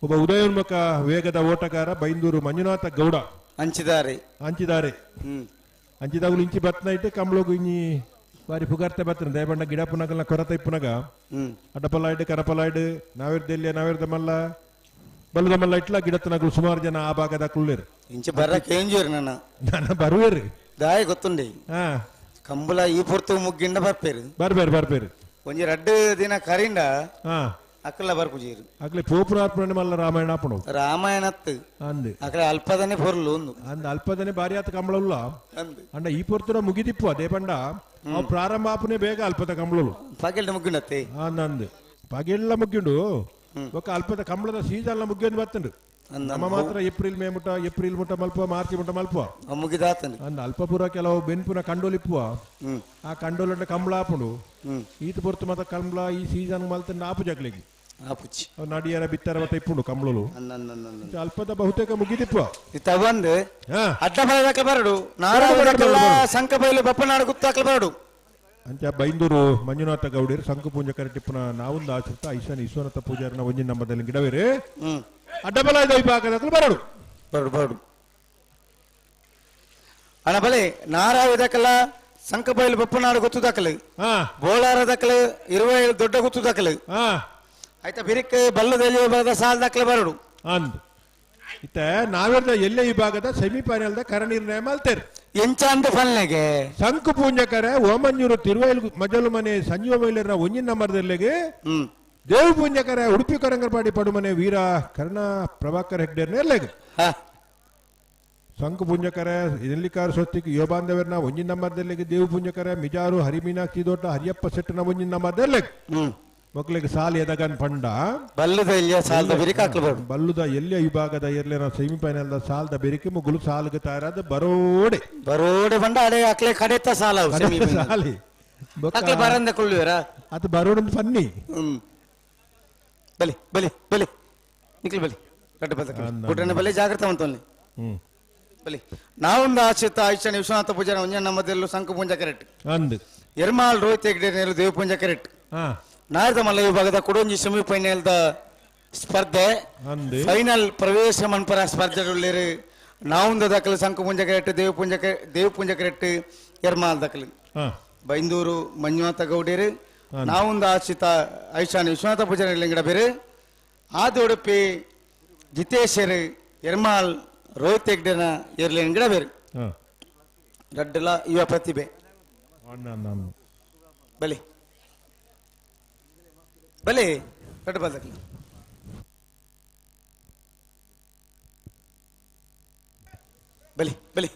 ಒಬ್ಬ ಉದಯೋನ್ಮುಖ ವೇಗದ ಓಟಗಾರ ಬೈಂದೂರು ಮಂಜುನಾಥ ಗೌಡ ಹಂಚಿದ್ದಾರೆ ಹಂಚಿದ್ದಾರೆ. ಅಂಚಿದಾಗುಲು ಇಂಚಿ ಬತ್ನ ಇಟ್ಟು ಕಂಬಳಗು ಇಂಜಿ ಬಾರಿ ಪುಗಾರ್ತೆ ಬತ್ತನ ದಯಬಂಡ ಗಿಡ ಪುನಗಲ್ನ ಕೊರತೆ ಇಪ್ಪುನಗ ಅಡ್ಡಪಲಾಯ್ಡು ಕರಪಲಾಯ್ಡು ನಾವಿರ್ದೆಲ್ಲಿಯ ನಾವಿರ್ದ ಮಲ್ಲ ಬಲ್ಲದ ಮಲ್ಲ ಇಟ್ಲ ಗಿಡತನಗಳು ಸುಮಾರು ಜನ ಆ ಭಾಗದ ಕುಳ್ಳೇರು ಇಂಚಿ ಬರಕ್ಕೆ ಏಂಜೂರು ನನ್ನ ನನ್ನ ಬರುವೇರು ದಾಯ ಗೊತ್ತುಂಡೆ ಕಂಬಳ ಈ ಪೊರ್ತು ಮುಗ್ಗಿಂಡ ಬರ್ಪೇರು ಬರ್ಬೇರು ಬರ್ಬೇರು ಒಂಜಿ ರಡ್ಡು ದಿನ ಕರಿಂಡ ಅಕ್ಕಲ ಬರ್ಪುಜೀರು ಅಕ್ಲೆ ಪೋಪುರಾರ್ಪಣೆ ಮಲ್ಲ ರಾಮಾಯಣ ಅಪ್ಪಣು ರಾಮಾಯಣ ಅಂದ್ ಅಕಡೆ ಅಲ್ಪದನೆ ಪೊರ್ಲು ಒಂದು ಅಂದ್ ಅಲ್ಪದನೆ ಬಾರಿ ಆತ ಕಂಬಳ ಉಲ್ಲ ಅಂಡ ಈ ಪೊರ್ತುರ ಮುಗಿದಿಪ್ಪು ಅದೇ ಪಂಡ ಅವು ಪ್ರಾರಂಭ ಆಪುನೆ ಬೇಗ ಅಲ್ಪದ ಕಂಬಳಲು ಪಗೆಲ್ಡ ಮುಗ್ಗಿಂಡತ್ತೆ ಅಂದ್ ಪಗೆಲ್ಲ ಮುಗ್ಗಿಂಡು ఒక ಅಲ್ಪದ ಕಂಬಳದ ಸೀಸನ್ ಮುಗ್ಗಿಂದು ಬತ್ತಂಡು ನಮ್ಮ ಮಾತ್ರ ಏಪ್ರಿಲ್ ಮೇ ಮುಟ ಏಪ್ರಿಲ್ ಮುಟ ಮಲ್ಪ ಮಾರ್ಚ್ ಮುಟ ಮಲ್ಪ ಮುಗಿದಾತಂಡು ಅಂದ್ ಅಲ್ಪ ಪೂರ ಕೆಲವು ಬೆನ್ಪುನ ಕಂಡೋಲಿಪ್ಪುವ ಆ ಕಂಡೋಲಂಡ ಕಂಬಳ ಆಪುಂಡು ಈತ ಪೊರ್ತು ಮಾತ ಕಂಬಳ ಈ ಸೀಸನ್ ಮಲ್ತಂಡ ಆಪು ಜಗ್ಲಿಗೆ ಆಪುಚಿ ನಡಿಯರ ಬಿತ್ತರ ಮತ್ತ ಇಪ್ಪುಂಡು ಕಂಬಳಲು ಅಲ್ಪದ ಬಹುತೇಕ ಮುಗಿದಿಪ್ಪು ತವಂದು ಅಡ್ಡ ಬರದಾಕ ಬರಡು ನಾರಾಯಣ ಸಂಕ ಬೈಲು ಬಪ್ಪನಾಡು ಗುತ್ತಾಕಲ ಬರಡು ಅಂಚ ಬೈಂದೂರು ಮಂಜುನಾಥ ಗೌಡರು ಸಂಕು ಪೂಂಜ ಕರಟಿಪ್ಪುನ ನಾವೊಂದು ಆಶ್ರಿತ ಐಶಾನ್ ವಿಶ್ವನಾಥ ಪೂಜಾರನ ಒಂಜಿನ ನಂಬದಲ್ಲಿ ಗಿಡವೇರು ಅಡ್ಡಬಲ ವಿಭಾಗದ ಬರಡು ಬರಡು ಬರಡು ಅನ ಬಲೆ ನಾರಾಯದಕಲ ಸಂಕಬೈಲು ಬಪ್ಪನಾಡು ಗೊತ್ತು ದಾಖಲೆ ಬೋಳಾರ ದಾಖಲೆ ಇರುವ ದೊಡ್ಡ ಗುತ್ತು ದಾಖಲೆ ಆಯ್ತಾ ಬಿರಿಕ್ ಬಲ್ಲದಲ್ಲಿ ಬರದ ಸಾಲ ದಾಖಲೆ ಬರಡು ಅಂದ್ ಇತ್ತ ನಾವೆಲ್ಲ ಎಲ್ಲೇ ವಿಭಾಗದ ಸೆಮಿಫೈನಲ್ the ಕರ ನಿರ್ಣಯ ಮಲ್ತೇರು ಎಂಚ ಅಂದ ಫಲ್ನೆಗೆ ಸಂಕು ಪೂಂಜಕರೆ ಓಮಂಜೂರು ತಿರುವೈಲ್ ಮಜಲು ಮನೆ ಸಂಜೀವ ಮೈಲರ್ನ ಒಂಜಿನ ನಂಬರ್ದಲ್ಲಿಗೆ ದೇವ ಪೂಂಜಕರೆ ಉಡುಪಿ ಕರಂಗರಪಾಡಿ ಪಡುಮನೆ ವೀರ ಕರ್ಣ ಪ್ರಭಾಕರ್ ಹೆಗ್ಡೇರ್ನ ಎಲ್ಲೆಗೆ ಸಂಕು ಪುಂಜಕರೆ ಎಲ್ಲಿಕಾರ ಸೊತ್ತಿಗೆ ಯೋಬಾಂಧವರ್ನ ಒಂಜಿನ ನಂಬರ್ದಲ್ಲಿಗೆ ದೇವ ಪುಂಜಕರೆ ಮಿಜಾರು ಹರಿಮೀನಾಕ್ಷಿ ದೋಟ ಹರಿಯಪ್ಪ ಸೆಟ್ಟನ ಒಂಜಿನ ನಂಬರ್ದಲ್ಲಿಗೆ ಮಕ್ಕಳಿಗೆ ಸಾಲ ಎದಗನ್ ಪಂಡ ಬಲ್ಲದ ಎಲ್ಲಿಯ ಸಾಲದ ಬೆರಿಕೆ ಹಾಕ್ಲಬಾರ್ದು ಬಲ್ಲುದ ಎಲ್ಲಿಯ ವಿಭಾಗದ ಎರ್ಲೇನ ಸೆಮಿಫೈನಲ್ the ಸಾಲದ ಬೆರಿಕೆ ಮುಗುಲು ಸಾಲ್ಗೆ ತಯಾರಾದ ಬರೋಡೆ ಬರೋಡೆ ಬಂಡ ಅಡೆ ಅಕ್ಲೆ ಕಡೆತ ಸಾಲ ಸಾಲಿ ಅಕ್ಲೆ ಬರಂದ ಕೊಳ್ಳುವರ ಅದು ಬರೋಡ ಫನ್ನಿ ಬಲಿ ಬಲಿ ಬಲಿ ನಿಕ್ಲಿ ಬಲಿ ಕಟ್ಟ ಬದ ಪುಟ್ಟನ ಬಲಿ ಜಾಗ್ರತೆ ಮಂತೊಲ್ಲಿ ಬಲಿ ನಾವೊಂದು ಆಶ್ರಿತ ಆಯುಷ್ಯ ವಿಶ್ವನಾಥ ಪೂಜಾರ ಒಂಜನ ನಮ್ಮದೆಲ್ಲೂ ಸಂಕು ಪೂಂಜ ಕರೆಕ್ಟ್ ಅಂದ್ ಎರ್ಮಾಲ್ ರೋಹಿತ್ ಹೆಗ್ಡೆ ನೇರು ದೇವ ಪೂಂಜ ಕರೆಕ್ಟ್ ನಾರದ ಮಲ್ಲ ವಿಭಾಗದ ಕೊಡೊಂಜಿ ಸೆಮಿಫೈನಲ್ the ಸ್ಪರ್ಧೆ ಫೈನಲ್ ಪ್ರವೇಶ ಮನ್ಪರ ಸ್ಪರ್ಧೆಡುಳ್ಳೇರು ನಾವುಂದ ದಾಖಲೆ ಸಂಕು ಪೂಂಜ ಕರೆಕ್ಟ್ ದೇವ ಪೂಂಜ ದೇವ ಪೂಂಜ ಕರೆಕ್ಟ್ ಎರ್ಮಾಲ್ ದಾಖಲೆ ಬೈಂದೂರು ಮಂಜುನಾಥ ಗೌಡೇರು ನಾವುಂದ ಆಶ್ರಿತ ಐಶಾನ್ ವಿಶ್ವನಾಥ ಪೂಜಾರಿ ಲಿಂಗಡ ಬೇರೆ ಆದಿ ಉಡುಪಿ ಜಿತೇಶರು ಎರ್ಮಾಲ್ ರೋಹಿತ್ ಹೆಗ್ಡೆನ ಎರ್ಲಿಂಗಡ ಬೇರೆ ರಡ್ಡಲ ಯುವ ಪ್ರತಿಭೆ ಬಲಿ ಬಲಿ ರಡ್ಡ ಬದಕಲಿ ಬಲಿ ಬಲಿ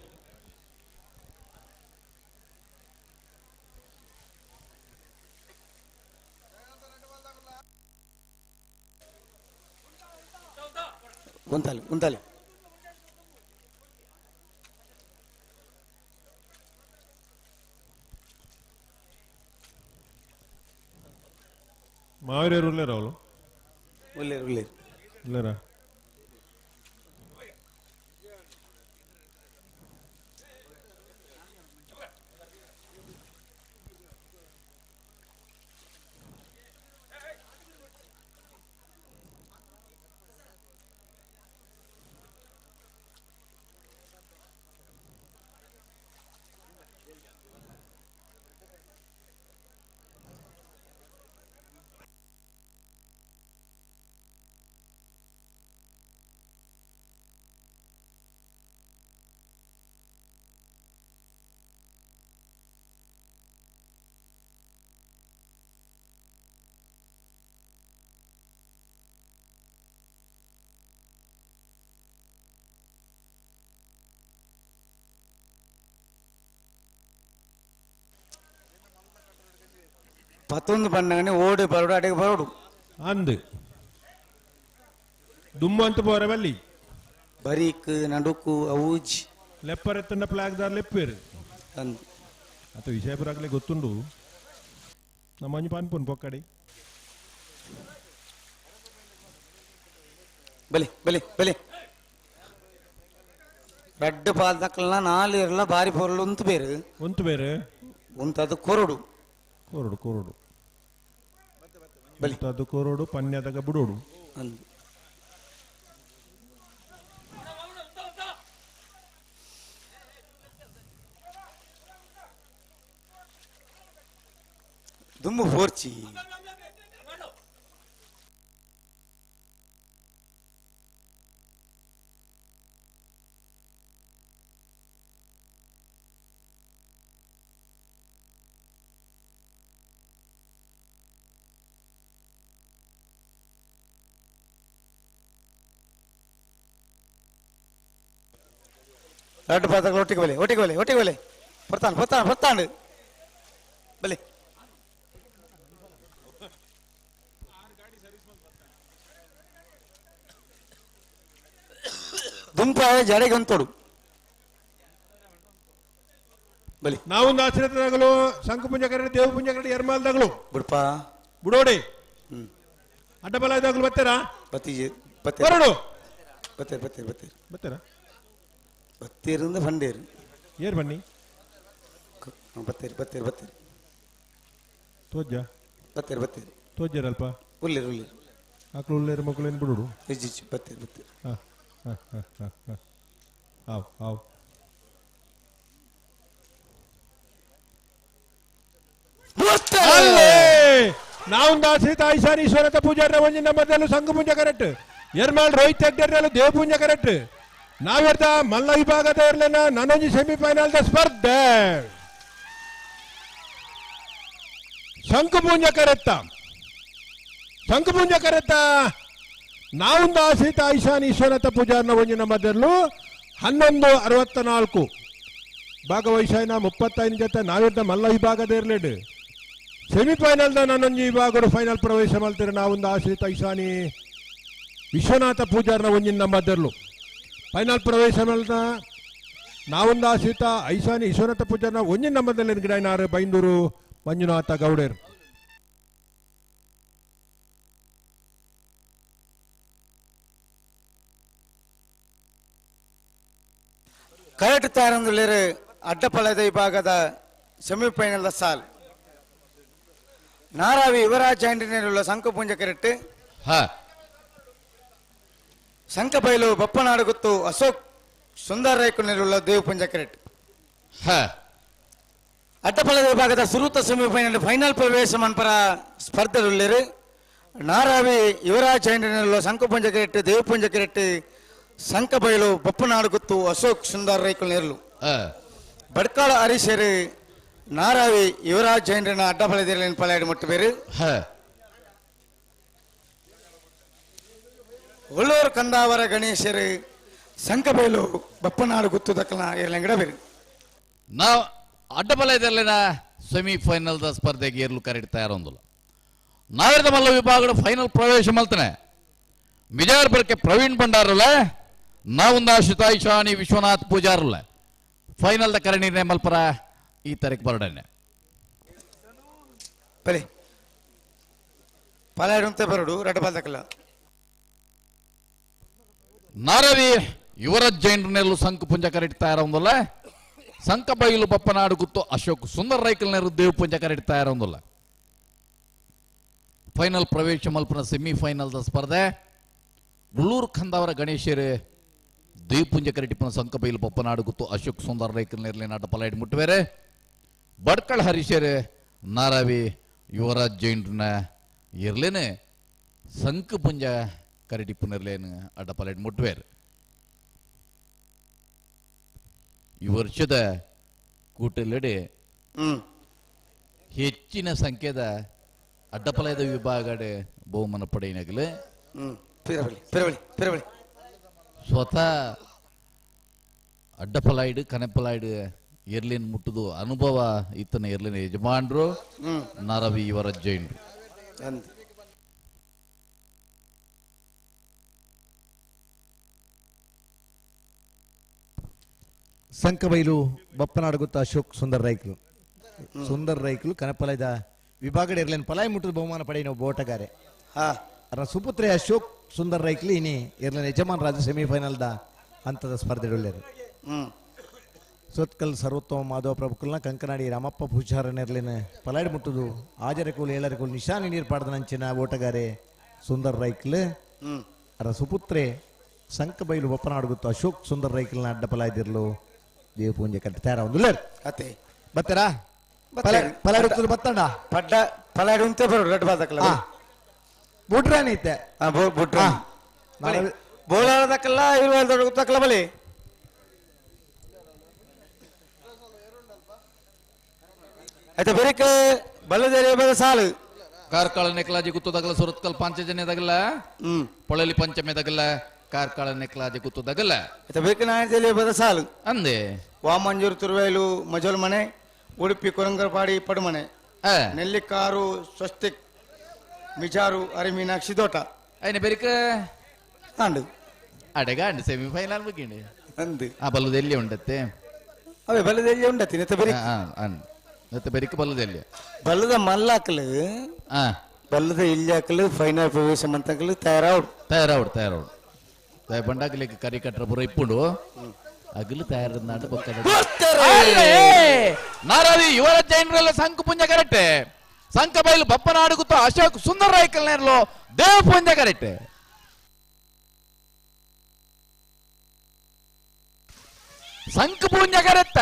ಉಂತಾಲಿ ಉಂತಾಲಿ ಮಾವೇರು ಉಳ್ಳೇರ ಅವಳು ಉಳ್ಳೇರು ಉಳ್ಳೇರು ಉಳ್ಳೇರಾ ಪತ್ತೊಂದು ಬಣ್ಣಗನೆ ಓಡಿ ಬರೋಡು ಅಡಿಗೆ ಬರೋಡು ಅಂದ್ ದುಮ್ಮು ಅಂತ ಬೋರೆ ಬಲ್ಲಿ ಬರೀಕ್ ನಡುಕು ಔಜ್ ಲೆಪ್ಪರೆತ್ತನ್ನ ಪ್ಲಾಗ್ದಾರ್ ಲೆಪ್ಪೇರು ಅಂದ್ ಅತ ವಿಷಯಪುರಾಗ್ಲೇ ಗೊತ್ತುಂಡು ನಮ್ಮ ಮಂಜು ಪನ್ಪುನ್ ಪೊಕ್ಕಡಿ ಬಲಿ ಬಲಿ ಬಲಿ ರಡ್ಡು ಪಾಲ್ ದಕ್ಕಲ್ನ ನಾಲು ಇರಲ್ಲ ಬಾರಿ ಪೊರ್ಲು ಉಂತು ಬೇರು ಉಂತು ಬೇರೆ ಉಂತದು ಕೊರಡು ಕೋರೋಡು ಕೋರೋಡು ಅದು ಕೋರೋಡು ಪನ್ಯದಾಗ ಬುಡೋಡು ಅಂದ್ ಬೊಚ್ಚಿ ರಡ್ಡು ಪಾತ್ರಗಳು ಒಟ್ಟಿಗೆ ಬಲೆ ಒಟ್ಟಿಗೆ ಬಲೆ ಒಟ್ಟಿಗೆ ಬಲೆ ಬರ್ತಾನೆ ಬರ್ತಾನೆ ಬರ್ತಾನೆ ಬಲೆ ದುಂಪಾಯ ಜಡೆಗೆ ಒಂತೋಡು ಬಲಿ ನಾವೊಂದು ಆಶ್ರಿತದಾಗಲು ಶಂಕುಪುಂಜಕರಡಿ ದೇವಪುಂಜಕರಡಿ ಎರ್ಮಾಲ್ದಾಗಲು ಬಿಡ್ಪ ಬುಡೋಡಿ ಅಡ್ಡಬಲ ಇದಾಗಲು ಬರ್ತೀರಾ ಬತ್ತಿ ಬತ್ತೆ ಬರೋಡು ಬತ್ತೇರು ಬತ್ತೇರು ಬತ್ತೇರು ಬರ್ತೀರಾ ಬತ್ತೇರಿಂದ ಬಂಡೇರು ಏರ್ ಬನ್ನಿ ಬತ್ತೇರು ಬತ್ತೇರು ಬತ್ತೇರು ತೋಜ್ಜ ಬತ್ತೇರು ಬತ್ತೇರು ತೋಜ್ಜರಲ್ಪ ಉಲ್ಲೇರು ಉಲ್ಲೇರು ಆಕಳು ಉಲ್ಲೇರು ಮಕ್ಕಳು ಏನು ಬಿಡೋಡು ಇಜ್ಜಿ ಬತ್ತೇರು ಬತ್ತೇರು ಹಾಂ ಹಾಂ ಹಾಂ ಹಾಂ ಹಾಂ ಆವ್ ಆವ್ ಅಲ್ಲೇ ನಾವೊಂದು ಆಶ್ರಿತ ಐಶಾನೀಶ್ವರತ ಪೂಜಾರ ಒಂಜಿನ ಮೊದಲು ಸಂಘ ಪೂಜೆ ಕರೆಕ್ಟ್ ಎರ್ಮಾಲ್ ರೋಹಿತ್ ಹೆಗ್ಡೆರ್ನಲ್ಲೂ ದೇವ ಪೂಜೆ ಕರೆಕ್ಟ್ ನಾವೆರ್ದ ಮಲ್ಲ ವಿಭಾಗದ ಇರ್ಲೇನ ನಾನೊಂಜಿ ಸೆಮಿಫೈನಲ್ the ಸ್ಪರ್ಧೆ ಶಂಕುಪೂಂಜ ಕರೆತ್ತ ಶಂಕುಪೂಂಜ ಕರೆತ್ತ ನಾವೊಂದು ಆಶ್ರಿತ ಐಶಾನೀಶ್ವರತ ಪೂಜಾರನ ಒಂಜಿನ ಮೊದಲು 11:64 ಭಾಗವಹಿಸಾಯಿನ 35 ಜೊತೆ ನಾವೆರ್ದ ಮಲ್ಲ ವಿಭಾಗದ ಇರ್ಲೇಡು ಸೆಮಿಫೈನಲ್ the ನಾನೊಂಜಿ ವಿಭಾಗಡು final ಪ್ರವೇಶ ಮಾಡ್ತೀರ ನಾವೊಂದು ಆಶ್ರಿತ ಐಶಾನಿ ವಿಶ್ವನಾಥ ಪೂಜಾರನ ಒಂಜಿನ ಮದ್ದರ್ಲು ಫೈನಲ್ ಪ್ರವೇಶ ಮಲ್ತ ನಾವೊಂದು ಆಶ್ರಿತ ಐಶಾನಿ ವಿಶ್ವನಾಥ ಪೂಜಾರನ ಒಂಜಿನ ಮದ್ದಲ್ಲಿ ಗಿಡನಾರು ಬೈಂದೂರು ಮಂಜುನಾಥ ಗೌಡೇರ್ ಕರೆಕ್ಟ್ ತಯಾರಂದುಳ್ಳೇರು ಅಡ್ಡಪಳದ ವಿಭಾಗದ ಸೆಮಿಫೈನಲ್ ಸಾಲ್ ನಾರಾವಿ ಯುವರಾಜ್ ಆಂಟನಿಯರುಳ್ಳ ಶಂಕುಪುಂಜ ಕರೆಕ್ಟ್ ಶಂಕಬೈಲು ಬಪ್ಪನಾಡು ಗುತ್ತು ಅಶೋಕ್ ಸುಂದರ್ ರೈಕುನರುಳ್ಳ ದೇವಪುಂಜ ಕರೆಕ್ಟ್ ಅಡ್ಡಪಳದ ವಿಭಾಗದ ಸುರೂತ ಸೆಮಿಫೈನಲ್ ಫೈನಲ್ ಪ್ರವೇಶ ಮನ್ಪರ ಸ್ಪರ್ಧೆಯುಳ್ಳೇರು ನಾರಾವಿ ಯುವರಾಜ್ ಆಂಟನಿಯರುಳ್ಳ ಶಂಕುಪುಂಜ ಕರೆಕ್ಟ್ ದೇವಪುಂಜ ಕರೆಕ್ಟ್ ಶಂಕಬೈಲು ಬಪ್ಪನಾಡು ಗುತ್ತು ಅಶೋಕ್ ಸುಂದರ್ ರೈಕುನರುಳು ಬಡ್ಕಾಳ ಹರೀಶರು ನಾರಾವಿ ಯುವರಾಜ್ ಜೈನರನ್ನ ಅಡ್ಡಬಲದಲ್ಲಿ ಪಲಾಡಿ ಮುಟ್ಟಬೇರು ಉಳ್ಳೂರು ಕಂದಾವರ ಗಣೇಶರು ಸಂಕಬೈಲು ಬಪ್ಪನಾಡು ಗುತ್ತು ದಕ್ಕಲ ಇರಲಂಗಡ ಬೇರು ನಾವು ಅಡ್ಡಬಲದಲ್ಲಿನ ಸೆಮಿಫೈನಲ್ the ಸ್ಪರ್ಧೆಗೆ ಏರ್ಲು ಕರೆಕ್ಟ್ ತಯಾರೊಂದಿಲ್ಲ ನಾಗರದ ಮಲ್ಲ ವಿಭಾಗದ ಫೈನಲ್ ಪ್ರವೇಶ ಮಲ್ತಾನೆ ಮಿಜಾರ್ ಬರ್ಕೆ ಪ್ರವೀಣ್ ಭಂಡಾರುಲ ನಾವೊಂದು ಆಶ್ರಿತ ಐಶಾನಿ ವಿಶ್ವನಾಥ್ ಪೂಜಾರುಲ ಫೈನಲ್ the ಕರೆ ನಿರ್ಣಯ ಮಲ್ಪರ ಈ ತಾರೀಕು ಬರಡನೆ ಬಲೆ ಪಲಾಡುಂತೆ ಬರಡು ರಡ್ಡಬಲ್ದಕ್ಕಲ್ಲ ನಾರವಿ ಯುವರಾಜ್ ಜೈನರನೆಲ್ಲೂ ಸಂಕ ಪುಂಜ ಕರೆಕ್ಟ್ ತಯಾರೊಂದಿಲ್ಲ ಸಂಕಬೈಲು ಬಪ್ಪನಾಡು ಗುತ್ತು ಅಶೋಕ್ ಸುಂದರ್ ರೈಕಲ್ ನೆರು ದೇವ್ ಪುಂಜ ಕರೆಕ್ಟ್ ತಯಾರೊಂದಿಲ್ಲ ಫೈನಲ್ ಪ್ರವೇಶ ಮಲ್ಪನ ಸೆಮಿಫೈನಲ್ the ಸ್ಪರ್ಧೆ ಉಳ್ಳೂರು ಖಂದಾವರ ಗಣೇಶರು ದೇವಪುಂಜ ಕರೆಟಿಪ್ಪನ ಸಂಕಬೈಲು ಬಪ್ಪನಾಡು ಗುತ್ತು ಅಶೋಕ್ ಸುಂದರ್ ರೈಕಲ್ ನೆರಲಿ ನಾಟ ಪಲಾಯಿಡ್ ಮುಟ್ಟುವೇರೆ ಬಡ್ಕಳ್ ಹರೀಶರು ನಾರಾವಿ ಯುವರಾಜ್ ಜೈನ್ರನ್ನ ಇರ್ಲೇನೆ ಸಂಕಪುಂಜ ಕರಡಿಪ್ಪನಿರ್ಲೇನು ಅಡ್ಡ ಪಲಾಯಿಡ್ ಮುಟ್ಟುವೇರು ಈ ವರ್ಷದ ಕೂಟಲೆಡೆ ಹೆಚ್ಚಿನ ಸಂಖ್ಯೆದ ಅಡ್ಡಪಲಯದ ವಿಭಾಗಡೆ ಬಹುಮಾನ ಪಡೆಯನಗಲು ಸ್ವತಃ ಅಡ್ಡಪಲಾಯ್ಡು ಕನೆಪಲಾಯ್ಡು ಎರ್ಲಿನ್ ಮುಟ್ಟುದು ಅನುಭವ ಇತ್ತನ ಎರ್ಲಿನ ಯಜಮಾನ್ರು ನಾರವಿ ಇವರ ಜೈನ್ರು ಸಂಕಬೈಲು ಬಪ್ಪನಾಡುಗುತ್ತ ಅಶೋಕ್ ಸುಂದರ್ ರೈಕ್ಲು ಸುಂದರ್ ರೈಕ್ಲು ಕನಪಲದ ವಿಭಾಗಡೆ ಇರ್ಲೇನು ಪಲಾಯ್ ಮುಟ್ಟದ ಬಹುಮಾನ ಪಡೆಯ ಬೋಟಗಾರೆ ಅದರ ಸುಪುತ್ರೆ ಅಶೋಕ್ ಸುಂದರ್ ರೈಕ್ಲು ಇನಿ ಇರ್ಲೇನು ಯಜಮಾನ್ ರಾಜ ಸೆಮಿಫೈನಲ್ the ಹಂತದ ಸ್ಪರ್ಧೆಡುಳ್ಳೇರು ಸೊತ್ಕಲ್ ಸರ್ವೋತ್ತಮ ಮಾಧವ ಪ್ರಭುಕುಲ್ನ ಕಂಕನಾಡಿ ರಾಮಪ್ಪ ಪೂಜಾರನಿರ್ಲಿನ ಪಲಾಯ್ಡ್ ಮುಟ್ಟುದು ಆಜರಕೂಲ್ ಏಳರಕೂಲ್ ನಿಶಾನಿ ನೀರು ಪಾಡ್ದ ನಂಚಿನ ಓಟಗಾರೆ ಸುಂದರ್ ರೈಕ್ಲು ಅದರ ಸುಪುತ್ರೆ ಸಂಕಬೈಲು ಬಪ್ಪನಾಡುಗುತ್ತ ಅಶೋಕ್ ಸುಂದರ್ ರೈಕ್ಲನ ಅಡ್ಡ ಪಲಾಯ್ದಿರ್ಲು ದೇವ ಪೂಂಜೆ ಕಟ್ಟ ತಯಾರ ಒಂದು ಅತೆ ಬತ್ತೀರಾ ಪಲಾಯ್ಡುತ್ತದು ಬತ್ತಣ್ಣ ಪಡ್ಡ ಪಲಾಡಿ ಉಂತೆ ಬರೋಡು ರಡ್ಡು ಬಾದಕಲ್ಲ ಬುಡ್ರಾನಿ ಇತ್ತೆ ಬುಡ್ರಾನಿ ಬೋಳಾರದಕ್ಕಲ್ಲ ಇರುವಲ್ ದೊಡ್ಡ ಗುತ್ತಕ್ಕಲ್ಲ ಬಲಿ ಆಯ್ತಾ ಬೆರಿಕ ಬಲ್ಲದೇರಿ ಬದ ಸಾಲು ಕಾರ್ಕಳ ನೆಕ್ಲಾಜಿ ಗುತ್ತದಗಲ ಸುರತ್ಕಲ್ ಪಾಂಚಜನ್ಯದಗಲ ಪೊಳಲಿ ಪಂಚಮ್ಯದಗಲ ಕಾರ್ಕಳ ನೆಕ್ಲಾಜಿ ಗುತ್ತದಗಲ ಆಯ್ತಾ ಬೆರಿಕ ನಾಯದಲ್ಲಿ ಬದ ಸಾಲು ಅಂದೆ ವಾಮಂಜೂರು ತುರುವೇಲು ಮಜಲ್ ಮನೆ ಉಡುಪಿ ಕೊರಂಗರಪಾಡಿ ಪಡುಮನೆ ನೆಲ್ಲಿಕಾರು ಸ್ವಸ್ತಿಕ್ ಮಿಜಾರು ಅರಿಮೀನಾಕ್ಷಿ ದೋಟ అయిన ಬೆರಿಕ ಅಂಡು ಅಡೆಗ ಅಂಡು ಸೆಮಿಫೈನಲ್ ಮುಗಿಂಡಿ ಅಂದು ಆ ಬಲ್ಲದ ಎಲ್ಲಿ ಉಂಡತ್ತೆ ಅವೇ ಬಲ್ಲದ ಎಲ್ಲಿ ಉಂಡತ್ತಿ ನೆತ್ತ ಬೆರಿಕ ನೆತ್ತ ಬೆರಿಕ ಬಲ್ಲದ ಎಲ್ಲಿ ಬಲ್ಲದ ಮಲ್ಲಾಕಲು ಬಲ್ಲದ ಇಲ್ಲಾಕಲು ಫೈನಲ್ ಪ್ರವೇಶ ಮಂತಕಲು ತಯಾರಾవుడు ತಯಾರಾవుడు ತಯಾರಾవుడు ತಯ ಬಂಡಾಗಲಿಕ್ಕೆ ಕರಿ ಕಟ್ರ ಬುರ ಇಪ್ಪುಂಡು ಅಗಲು ತಯಾರನಾಟ ಬೊಕ್ಕದ ನಾರಾವಿ ಯುವರಾಜ್ ಜೈನರೆಲ್ಲ ಸಂಕು ಪುಂಜ ಕರೆಕ್ಟೆ ಸಂಕ ಬೈಲು ಬಪ್ಪನಾಡುಗುತ್ತ ಅಶೋಕ್ ಸುಂದರ ರಾಯ್ಕಲ್ ನೇರ್ಲು ದೇವ ಪುಂಜ ಕರೆಕ್ಟೆ ಸಂಕ ಪುಂಜ ಕರೆತ್ತ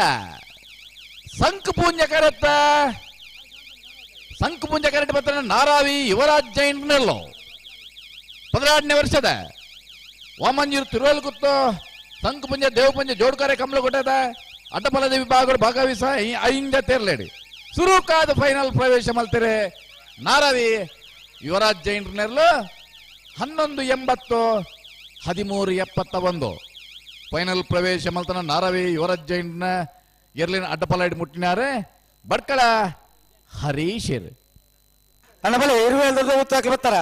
ಸಂಕ ಪುಂಜ ಕರೆತ್ತ ಸಂಕ ಪುಂಜ ಕರೆಕ್ಟ್ ಬರ್ತಾನೆ ನಾರಾವಿ ಯುವರಾಜ್ ಜೈನರೆಲ್ಲೋ 16ನೇ ವರ್ಷದ ವಾಮಂಜೂರು ತಿರುವಲ್ಗುತ್ತ ಸಂಕಪುಂಜ ದೇವಪುಂಜ ಜೋಡ್ಕರೆ ಕಮಲ ಕೊಟ್ಟದ ಅಡ್ಡಪಲದ ವಿಭಾಗಗಳು ಭಾಗವಹಿಸ ಐಂಜ ತೇರ್ಲೇಡಿ ಸುರುಕಾದ ಫೈನಲ್ ಪ್ರವೇಶ ಮಲ್ತಾರೆ ನಾರವಿ ಯುವರಾಜ್ ಜೈನ್ರನೆರ್ಲು 11.80 13.71 ಫೈನಲ್ ಪ್ರವೇಶ ಮಲ್ತನ ನಾರವಿ ಯುವರಾಜ್ ಜೈನ್ನ ಎರ್ಲಿನ ಅಡ್ಡಪಲ ಮುಟ್ಟಿನಾರೆ ಬಡ್ಕಳ ಹರೀಶರ್ ಅಣ್ಣ ಬಲೆ ಇರುವೆ ಉತ್ತಾಕಿ ಬರ್ತಾರ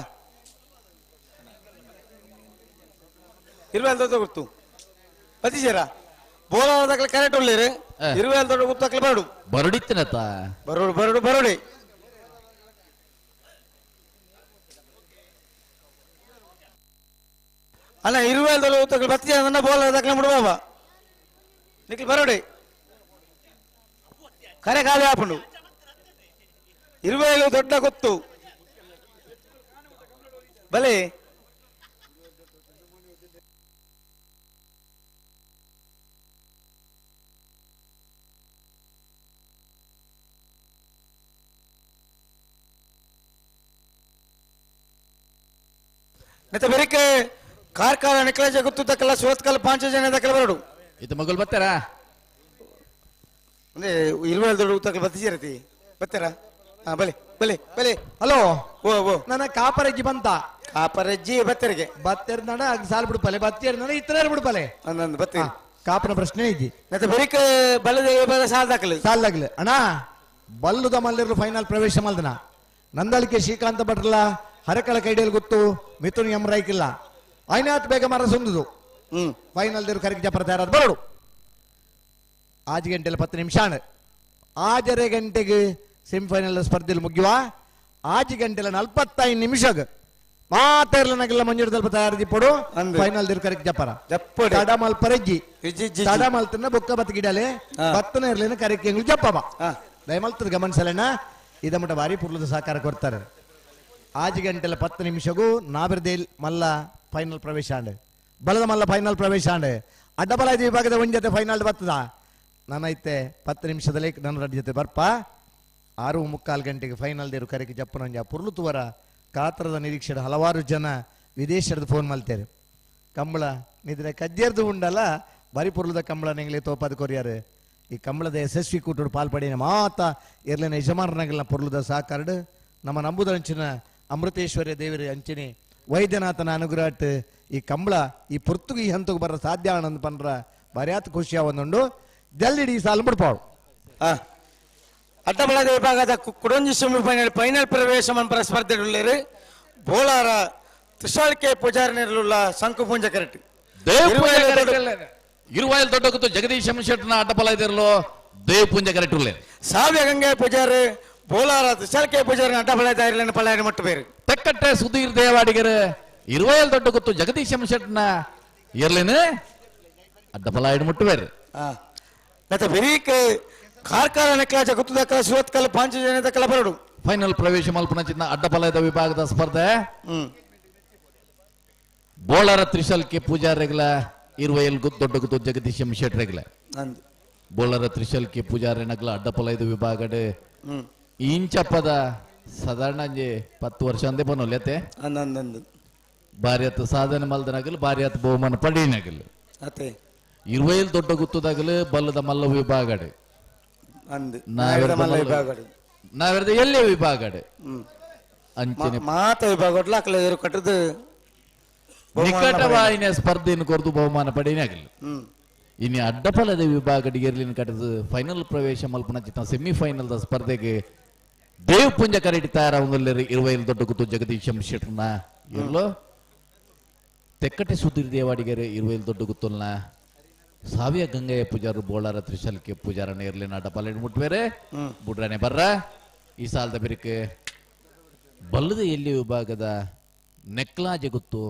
ಇರುವೆ ಗುರ್ತು ಪತಿಜೇರ ಬೋಲಾದಕ್ಲೆ ಕರೆಕ್ಟ್ ಉಳ್ಳೇರು ಇರುವೆ ದೊಡ್ಡ ಗುತ್ತಾಕ್ಲೆ ಬರಡು ಬರಡಿತ್ತನತ ಬರೋಡು ಬರಡು ಬರೋಡಿ ಅಣ್ಣ ಇರುವೆ ದೊಡ್ಡ ಗುತ್ತಾಕ್ಲೆ ಬತ್ತಿ ಅದನ್ನ ಬೋಲಾದಕ್ಲೆ ಮುಡುವ ನಿಕ್ಲಿ ಬರೋಡಿ ಕರೆ ಖಾಲಿ ಆಪುಂಡು ಇರುವೆ ದೊಡ್ಡ ಗೊತ್ತು ಬಲೆ ಮತ್ತೆ ಬೆರಿಕೆ ಕಾರ್ಕಾರ ನಿಕ್ಲೇಜ ಗೊತ್ತು ತಕ್ಕಲ್ಲ ಸುರತ್ಕಲ್ ಪಾಂಚಜನ ದಕ್ಕಲ ಬರಡು ಇದು ಮಗಲ್ ಬರ್ತಾರಾ ಅಂದ್ರೆ ಇರುವೆ ದೊಡ್ಡ ಉತ್ತಕಲ್ ಬತ್ತಿಜಿರತಿ ಬರ್ತಾರಾ ಹಾ ಬಲೆ ಬಲೆ ಬಲೆ ಹಲೋ ಓ ಓ ನನ್ನ ಕಾಪರಜ್ಜಿ ಬಂತ ಕಾಪರಜ್ಜಿ ಬತ್ತರಿಗೆ ಬತ್ತೆರ್ನಾಡ ಅಗ್ ಸಾಲ್ ಬಿಡುಪಲೆ ಬತ್ತಿರ್ನಾಡ ಇತ್ತನೇರ್ ಬಿಡುಪಲೆ ಅಂದಂದು ಬತ್ತಿ ಕಾಪನ ಪ್ರಶ್ನೆ ಇದ್ದಿ ಮತ್ತೆ ಬೆರಿಕೆ ಬಲ್ಲದ ಬದ ಸಾಲ್ ದಾಖಲೆ ಸಾಲ್ ದಾಖಲೆ ಅಣ್ಣ ಬಲ್ಲುದ ಮಲ್ಲಿರು ಫೈನಲ್ ಪ್ರವೇಶ ಮಲ್ದನ ನಂದಳಿಕೆ ಶ್ರೀಕಾಂತ ಭಟ್ರಲ್ಲ ಹರಕಳ ಕೈಡಿಯಲ್ಲಿ ಗೊತ್ತು ಮಿಥುನ್ ಎಂ ರೈಕಿಲ್ಲ ಐನಾಥ್ ಬೇಗ ಮರ ಸುಂದುದು ಫೈನಲ್ ದೇರು ಕರೆಕ್ಟ್ ಜಪರ ತಯಾರಾದ ಬರೋಡು ಆಜ್ ಗಂಟೆಲ್ಲ 10 ನಿಮಿಷ ಆಜರೆ ಗಂಟೆಗೆ ಸೆಮಿಫೈನಲ್ ಸ್ಪರ್ಧೆಯಲ್ಲಿ ಮುಗಿಯುವ ಆಜ್ ಗಂಟೆಲ್ಲ 45 ನಿಮಿಷ ಮಾತಾರ್ಲನಾಗೆಲ್ಲ ಮಂಜೂರು ತಲ್ಪ ತಯಾರಿ ಪಡು ಫೈನಲ್ ದೇರು ಕರೆಕ್ಟ್ ಜಪರ ತಡಮಲ್ ಪರಜ್ಜಿ ತಡಮಲ್ತನ ಬೊಕ್ಕ ಬತ್ತ ಗಿಡಲೆ ಬತ್ತನ ಇರ್ಲೇನ ಕರೆಕ್ಟ್ ಎಂಗ್ಳು ಜಪ್ಪವ ದಯಮಲ್ತದ ಗಮನಿಸಲೇನ ಇದಮಟ ಭಾರಿ ಪುರ್ಲದ ಸಹಕಾರ ಕೊಡ್ತಾರೆ ಆಜ್ ಗಂಟೆಲ್ಲ 10 ನಿಮಿಷಗೂ ನಾಬಿರ್ದೇಲ್ ಮಲ್ಲ ಫೈನಲ್ ಪ್ರವೇಶ ಆಂಡೆ ಬಲದ ಮಲ್ಲ ಫೈನಲ್ ಪ್ರವೇಶ ಆಂಡೆ ಅಡ್ಡಬಲ ವಿಭಾಗದ ಒಂದ್ ಜೊತೆ ಫೈನಲ್ ಬರ್ತದ ನಾನೈತೆ 10 ನಿಮಿಷದಲ್ಲಿ ನನ್ನ ರಡ್ಡ ಜೊತೆ ಬರ್ಪ 6:45 ಗಂಟೆಗೆ ಫೈನಲ್ ದೇರು ಕರೆಗೆ ಜಪ್ಪನಂಜ ಪುರ್ಲುತುವರ ಕಾತರದ ನಿರೀಕ್ಷೆಯ ಹಲವಾರು ಜನ ವಿದೇಶದ ಫೋನ್ ಮಾಡ್ತಾರೆ ಕಂಬಳ ನಿದ್ರೆ ಕಜ್ಜೇರ್ದು ಉಂಡಲ್ಲ ಬರಿ ಪುರ್ಲದ ಕಂಬಳ ನಿಂಗ್ಲಿ ತೋಪದ ಕೊರಿಯಾರು ಈ ಕಂಬಳದ ಯಶಸ್ವಿ ಕೂಟೋಡು ಪಾಲ್ಪಡಿನ ಮಾತ ಎರ್ಲಿನ ಯಜಮಾನನಾಗಲ್ಲ ಪುರ್ಲದ ಸಹಕಾರಡು ನಮ್ಮ ನಂಬುದಂಚಿನ ಅಮೃತೇಶ್ವರ್ಯ ದೇವರ ಅಂಚಿನಿ ವೈದ್ಯನಾಥನ ಅನುಗ್ರಹಟ್ ಈ ಕಂಬಳ ಈ ಪುರ್ತುಗು ಈ ಹಂತಕ್ಕೆ ಬರ ಸಾಧ್ಯ ಆನಂದ್ ಪಂಡ್ರ ಬರ್ಯಾತ್ ಖುಷಿ ಒಂದುಂಡು ಜಲ್ದಿಡಿ ಈ ಸಾಲು ಬಿಡ್ಪಾವು ಅಡ್ಡಬಳದ ವಿಭಾಗದ ಕುಡೊಂಜಿ ಸೆಮಿಫೈನಲ್ ಫೈನಲ್ ಪ್ರವೇಶ ಮನ್ಪರ ಸ್ಪರ್ಧೆ ಉಳ್ಳೇರು ಬೋಳಾರ ತ್ರಿಶಾಳ್ಕೆ ಪೂಜಾರಿನರುಳ್ಳ ಶಂಕು ಪೂಂಜ ಕರೆಕ್ಟ್ ಇರುವಾಯಲ್ ದೊಡ್ಡ ಗೊತ್ತು ಜಗದೀಶ್ ಶೆಟ್ಟನ ಅಡ್ಡಬಲ ಇದಿರಲು ದೇವ್ ಪೂಂಜ ಕರೆಕ್ಟ್ ಉಳ್ಳೇರು ಸಾವ್ಯ ಗಂಗೆ ಪೂಜಾರಿ ಬೋಲಾರ ತ್ರಿಶಾಳ್ಕೆ ಪೂಜಾರಿನ ಅಡ್ಡಬಲ ಇರಲಿನ ಪಳ್ಯಾರಿ ಮಟ್ಟು ಬೇರೆ ತೆಕ್ಕಟ್ಟೆ ಸುಧೀರ್ ದೇವಾಡಿಗರು ಇರುವಾಯಲ್ ದೊಡ್ಡ ಗೊತ್ತು ಜಗದೀಶ್ ಶೆಟ್ಟನ ಇರ್ಲೇನು ಅಡ್ಡಬಲ ಇಡ್ ಮುಟ್ಟು ಬೇರೆ ಮತ್ತೆ ಬೆರೀಕ್ ಕಾರ್ಕಾರ ನೆಕ್ಲಾಜ ಗುತ್ತದಕ್ಕಲ ಸುರತ್ಕಲ್ ಪಾಂಚಜನ್ಯದಕ್ಕಲ ಬರಡು ಫೈನಲ್ ಪ್ರವೇಶ ಮಲ್ಪನ ಚಿನ್ನ ಅಡ್ಡಬಲದ ವಿಭಾಗದ ಸ್ಪರ್ಧೆ ಬೋಳರ ತ್ರಿಶಲ್ಕೆ ಪೂಜಾರಿಗಳ ಇರುವೈಲ್ ದೊಡ್ಡ ಗುತ್ತು ಜಗದೀಶ್ ಎಂ ಶೆಟ್ರೆಗ್ಲ ಬೋಳರ ತ್ರಿಶಲ್ಕೆ ಪೂಜಾರಿ ನಗಲ ಅಡ್ಡಪಲೈದು ವಿಭಾಗಡೆ ಇಂಚಪ್ಪದ ಸಾಧಾರಣ ಅಂಜಿ 10 ವರ್ಷ ಅಂದೆ ಪನೊಲ್ಯತೆ ಅಂದಂದು ಭಾರಿ ಆತ್ ಸಾಧನೆ ಮಲ್ದನಾಗಲು ಭಾರಿ ಆತ್ ಬಹುಮಾನ ಪಡೀನಾಗಲು ಅತೆ ಇರುವೈಲ್ ದೊಡ್ಡ ಗುತ್ತದಾಗಲು ಬಲ್ಲದ ಮಲ್ಲ ವಿಭಾಗಡೆ ಅಂದು ನಾವೆರ್ದ ಮಲ್ಲ ಮಲ್ಲ ವಿಭಾಗಡೆ ನಾವೆರ್ದ ಎಲ್ಲೇ ವಿಭಾಗಡೆ ಅಂಚನೆ ಮಾತ ವಿಭಾಗಡ್ಲ ಅಕಲ ಎದುರು ಕಟ್ಟದು ನಿಕಟವಾಯಿನ ಸ್ಪರ್ಧೆಯನ್ನು ಕೊರದು ಬಹುಮಾನ ಪಡೀನಾಗಲು ಇನ್ನು ಅಡ್ಡಫಲದ ವಿಭಾಗಡಿ ಎರ್ಲಿನ ಕಟ್ಟದು ಫೈನಲ್ ಪ್ರವೇಶ ಮಲ್ಪನ ಚಿತ್ತ ಸೆಮಿಫೈನಲ್ the ಸ್ಪರ್ಧೆಗೆ ದೇವಪುಂಜ ಕರೆಡಿ ತಯಾರಾವಂದಲ್ಲಿ ಇರುವೈಲ್ ದೊಡ್ಡ ಗುತ್ತು ಜಗದೀಶ್ ಎಂ ಶೆಟ್ಟರ್ನ ಎಲ್ಲೋ ತೆಕ್ಕಟೆ ಸುಧೀರ್ ದೇವಾಡಿಗೆರೆ ಇರುವೈಲ್ ದೊಡ್ಡ ಗುತ್ತಲ್ನ ಸಾವಿಯ ಗಂಗೆಯ ಪೂಜಾರು ಬೋಳಾರ ತ್ರಿಶಲ್ಕೆ ಪೂಜಾರನ ಇರ್ಲಿನ ಅಡ್ಡಪಾಲ ಮುಟ್ಬೇರೆ ಬುಡ್ರಾನೆ ಬರ್ರ ಈ ಸಾಲದ ಬೆರಿಕೆ ಬಲ್ಲದ ಎಲ್ಲಿ ವಿಭಾಗದ ನೆಕ್ಲಾಜೆ ಗುತ್ತು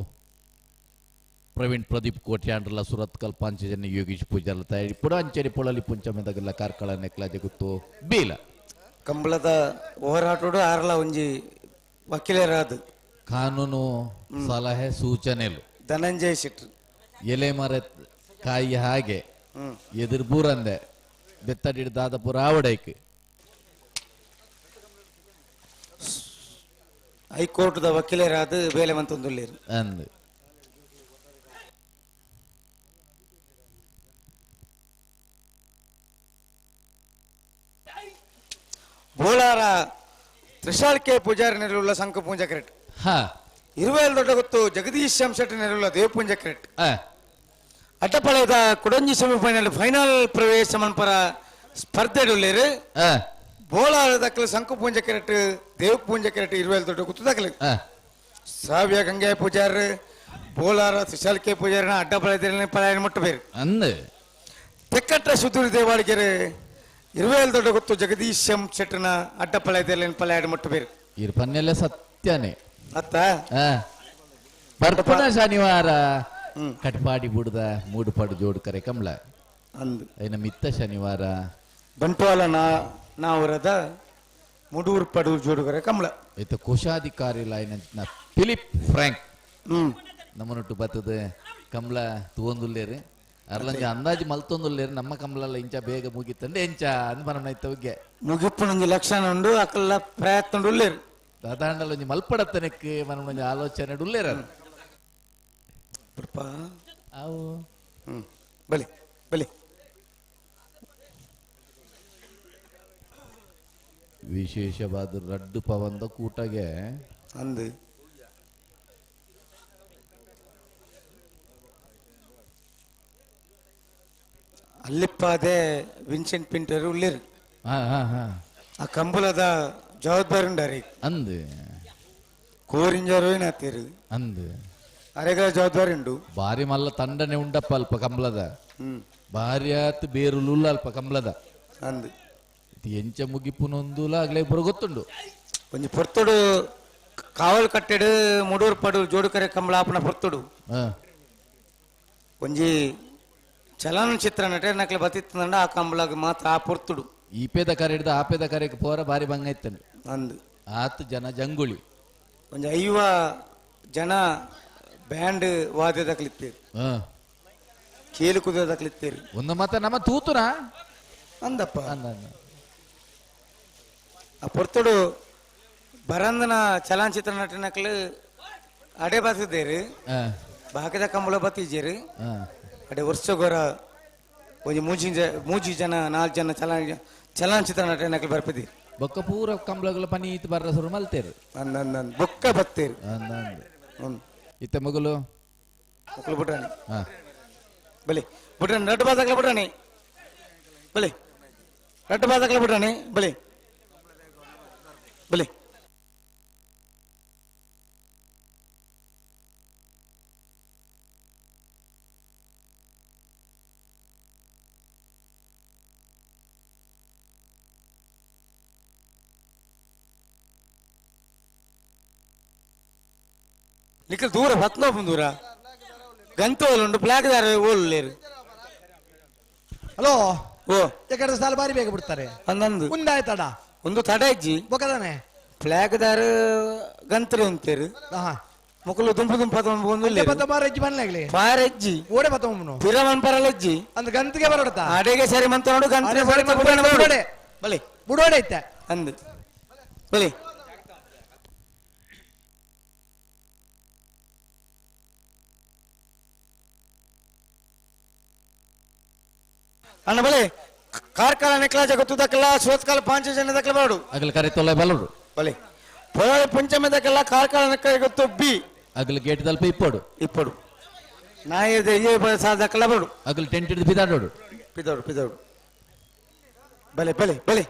ಪ್ರವೀಣ್ ಪ್ರದೀಪ್ ಕೋಟ್ಯಾಂಡ್ರಲ್ಲ ಸುರತ್ಕಲ್ ಪಾಂಚಜನ್ಯ ಯೋಗೀಶ್ ಪೂಜಾರ್ಲ ತಯಾರಿ ಪುಡ ಅಂಚೇರಿ ಪೊಳಲಿ ಪುಂಚಮೆದಗಲ್ಲ ಕಾರ್ಕಳ ನೆಕ್ಲಾಜೆ ಗುತ್ತು ಬೀಲ ಕಂಬಳದ ಹೋರಾಟೋಡು ಆರ್ಲ ಒಂಜಿ ವಕೀಲರಾದ ಕಾನೂನು ಸಲಹೆ ಸೂಚನೆಲು ಧನಂಜಯ ಶೆಟ್ರು ಎಲೆ ಮರ ಕಾಯಿ ಹಾಗೆ ಎದುರು ಬೂರಂದೆ ಬೆತ್ತಡಿ ದಾದಪುರ ಆವಡೈಕ್ ಹೈಕೋರ್ಟ್ದ ವಕೀಲರಾದ ಬೇಲೆ ಮಂತೊಂದುಲ್ಲೇರು ಅಂದು ಬೋಳಾರ ತ್ರಿಶಾಲ್ಕೆ ಪೂಜಾರಿ ನೆರಳುಳ್ಳ ಶಂಖ ಪೂಂಜ ಕ್ರೆಟ್ ಹಾ ಇರುವೇಲ್ ದೊಡ್ಡ ಗೊತ್ತು ಜಗದೀಶ್ ಎಂ ಶೆಟ್ಟಿ ನೆರಳುಳ್ಳ ದೇವಪುಂಜ ಕ್ರೆಟ್ ಅಡ್ಡಪಾಳ್ಯದ ಕುಡಂಜಿ ಸೆಮಿಫೈನಲ್ ಫೈನಲ್ ಪ್ರವೇಶ ಮನ್ಪರ ಸ್ಪರ್ಧೆಡುಳ್ಳೇರು ಬೋಳಾರ ದಕ್ಕಲು ಶಂಕು ಪೂಂಜ ಕ್ರೆಟ್ ದೇವ ಪೂಂಜ ಕ್ರೆಟ್ ಇರುವೇಲ್ ದೊಡ್ಡ ಗೊತ್ತು ದಕ್ಕಲು ಸಾವ್ಯ ಗಂಗೆ ಪೂಜಾರ್ ಬೋಳಾರ ತ್ರಿಶಾಲ್ಕೆ ಪೂಜಾರಿನ ಅಡ್ಡಪಾಳ್ಯದಲ್ಲಿ ಪಲಾಯನ ಮುಟ್ಟಬೇರು ಅಂದು ತೆಕ್ಕಟ್ಟ ಸುದೂರಿ ದೇವಾಡಿಗೆರೆ ಇರುವೇಲ್ ದೊಡ್ಡ ಗೊತ್ತು ಜಗದೀಶ್ ಎಂ ಶೆಟ್ಟನ ಅಡ್ಡಪಾಳ್ಯದಲ್ಲಿ ಪಲಾಯನ ಮುಟ್ಟಬೇರು ಇರ್ ಪನ್ನೆಲ್ಲ ಸತ್ಯನೇ ಅತ್ತ ಬರ್ಪುನ ಶನಿವಾರ ಕಟ್ಪಾಡಿ ಬುಡ್ದ ಮೂಡುಪಾಡು ಜೋಡು ಕರೆ ಕಮಲ ಅಂದು ಐನ ಮಿತ್ತ ಶನಿವಾರ ಬಂಟ್ವಾಳ ನಾವರದ ಮುಡೂರು ಪಡೂರು ಜೋಡುಗರೆ ಕಮಲ ಐತ ಕೋಶಾಧಿಕಾರಿ ಲಾಯ್ನ ಫಿಲಿಪ್ ಫ್ರಾಂಕ್ ನಮ್ಮನೊಟ್ಟು ಬತ್ತದ ಕಮಲ ತೂವೊಂದುಲ್ಲೇರು ಅರ್ಲಂಜ ಅಂದಾಜು ಮಲ್ತೊಂದುಲ್ಲೇರು ನಮ್ಮ ಕಮಲಲ್ಲ ಇಂಚ ಬೇಗ ಮುಗಿತಂಡೆ ಎಂಚ ಅಂದ್ ಮನನ ಐತ ಬಗ್ಗೆ ಮುಗಿಪ್ಪುನೊಂಜಿ ಲಕ್ಷಣ ಉಂಡು ಅಕಲ್ಲ ಪ್ರಯತ್ನ ಉಳ್ಳೇರು ದಾದಾಂಡಲ ಒಂಜಿ ಮಲ್ಪಡತ್ತನಕ್ಕೆ ಮನನೊಂಜಿ ಆಲೋಚನೆ ಉಳ್ಳೇರ ಅವು ಬಲಿ ಬಲಿ ವಿಶೇಷವಾದ ರಡ್ಡು ಪವಂದ ಕೂಟಗೆ ಅಂದು ಅಲ್ಲಿಪ್ಪಾದೆ ವಿನ್ಸೆಂಟ್ ಪಿಂಟರ್ ಉಳ್ಳೇರು ಹಾ ಹಾ ಹಾ ಆ ಕಂಬಳದ ಜವಾಬ್ದಾರಿ ಉಂಡಾರಿ ಅಂದು ಕೋರಿಂಜರು ಏನಾತೀರು ಅಂದು ಅರೆಗಳ ಜವಾಬ್ದಾರಿ ಉಂಡು ಬಾರಿ ಮಲ್ಲ ತಂಡನೆ ಉಂಡಪ್ಪ ಅಲ್ಪ ಕಂಬಳದ ಭಾರಿ ಆತ್ ಬೇರುಲುಲ್ಲ ಅಲ್ಪ ಕಂಬಳದ ಅಂದು ಇದು ಎಂಚ ಮುಗಿಪುನೊಂದುಲ ಆಗ್ಲೇ ಇಬ್ಬರು ಗೊತ್ತುಂಡು ಒಂಜಿ ಪೊರ್ತುಡು ಕಾವಲ್ ಕಟ್ಟೆಡು ಮುಡೂರು ಪಡು ಜೋಡುಕರೆ ಕಂಬಳ ಆಪನ ಪೊರ್ತುಡು ಒಂಜಿ ಚಲನಚಿತ್ರ ನಟನಕ್ಲೆ ಬತ್ತಿತ್ತಂಡ ಆ ಕಂಬಳಗ್ ಮಾತ್ರ ಆ ಪೊರ್ತುಡು ಈ ಪೇದ ಕರೆ ಹಿಡ್ದು ಆ ಪೇದ ಕರೆಗೆ ಪೋರ ಬಾರಿ ಭಂಗ ಇತ್ತನು ಅಂದು ಆತ್ ಜನ ಜಂಗುಳಿ ಒಂಜಿ ಐವ ಜನ ಬ್ಯಾಂಡ್ ವಾದ್ಯದಕ್ಲಿತ್ತೇರು ಕೇಲು ಕುದಿಯೋದಕ್ಲಿತ್ತೇರು ಒಂದು ಮತ ನಮ್ಮ ತೂತುನ ಅಂದಪ್ಪ ಅಂದ ಅಂದ. ಆ ಪೊರ್ತುಡು ಬರಂದನ ಚಲನಚಿತ್ರ ನಟನಕ್ಲು ಅಡೆ ಬತ್ತಿದ್ದೇರು ಬಾಕಿದ ಕಂಬಳ ಬತ್ತಿಜೇರು ಅಡೆ ವರ್ಷಗೊರ ಒಂಜಿ ಮೂಜಿ ಜನ ನಾಲ್ಕು ಜನ ಚಲನಚಿತ್ರ ನಟನಕ್ಲು ಬರ್ಪದಿ ಬೊಕ್ಕ ಪೂರ ಕಂಬಳಗಳ ಪನೀತ್ ಬರ್ರ ಸುರು ಮಲ್ತೇರು ಅಂದ ಅಂದ ಅಂದ. ಬೊಕ್ಕ ಬತ್ತೇರು ಅಂದ ಅಂದ. ಇತ್ತ ಮಗುಲು ಮಕ್ಕಳು ಬುಡ್ರಾಣಿ ಬಲಿ ಬುಡ್ರಾಣಿ ರಡ್ಡು ಬಾದಾಕ್ಲ ಬುಡ್ರಾಣಿ ಬಲಿ ರಡ್ಡು ಬಾದಾಕ್ಲ ಬುಡ್ರಾಣಿ ಬಲಿ ಬಲಿ ನಿಖಲ್ ದೂರ ಪತ್ನೋಪು ದೂರ ಗಂತ ಉಂಡು ಫ್ಲಾಗ್ ದಾರ ಓಲ್ ಹಲೋ ಓ ಯಾಕಂದ್ರೆ ಸಾಲ ಬಾರಿ ಬೇಗ ಬಿಡ್ತಾರೆ ಅಂದಂದು ಒಂದಾಯ್ತಡ ಒಂದು ತಡ ಇಜ್ಜಿ ಬೊಕದಾನೆ ಫ್ಲಾಗ್ ದಾರ ಗಂತ್ರ ಅಂತೀರು ಮುಕುಲು ದುಂಪು ದುಂಪು ಒಂದು ಬತ್ತ ಬಾರ ಹೆಜ್ಜಿ ಬನ್ಲಾಗ್ಲಿ ಪಾರ ಹೆಜ್ಜಿ ಓಡೆ ಬತ್ತ ಒಮ್ಮನು ಪಿರಮನ್ ಪರಲ್ ಹೆಜ್ಜಿ ಅಂದ್ರೆ ಗಂತಿಗೆ ಬರೋಡತ ಅಡೆಗೆ ಸರಿ ಮಂತ ನೋಡು ಗಂತ್ರ ಅಡೆ ಸರಿ ಮಂತ ನೋಡು. ಬಲಿ ಬುಡೋಡೆ ಐತೆ ಅಂದು ಬಲಿ ಅಣ್ಣ ಬಲೆ ಕಾರ್ಕಳ ನೆಕ್ಲಾಜ ಗೊತ್ತದಕ್ಕಲ್ಲ ಸೋತ್ಕಾಲ ಪಾಂಚಜನ್ಯ ದಕ್ಕಲ ಬರಡು ಅಗಲ ಕರೆ ತೊಲೆ ಬಲರು ಬಲೆ ಪೊಳಾಳಿ ಪಂಚಮಿ ದಕ್ಕಲ್ಲ ಕಾರ್ಕಳ ನೆಕ್ಕ ಗೊತ್ತು ಬಿ ಅಗಲ ಗೇಟ್ ದಲ್ಪ ಇಪ್ಪಡು ಇಪ್ಪಡು ನಾಯಿ ದಕ್ಕಲ ಬರಡು ಅಗಲ ಟೆಂಟ್ ಹಿಡಿದು ಬಿದಾಡೋಡು ಪಿದೋಡು ಪಿದೋಡು ಬಲೆ ಬಲೆ ಬಲೆ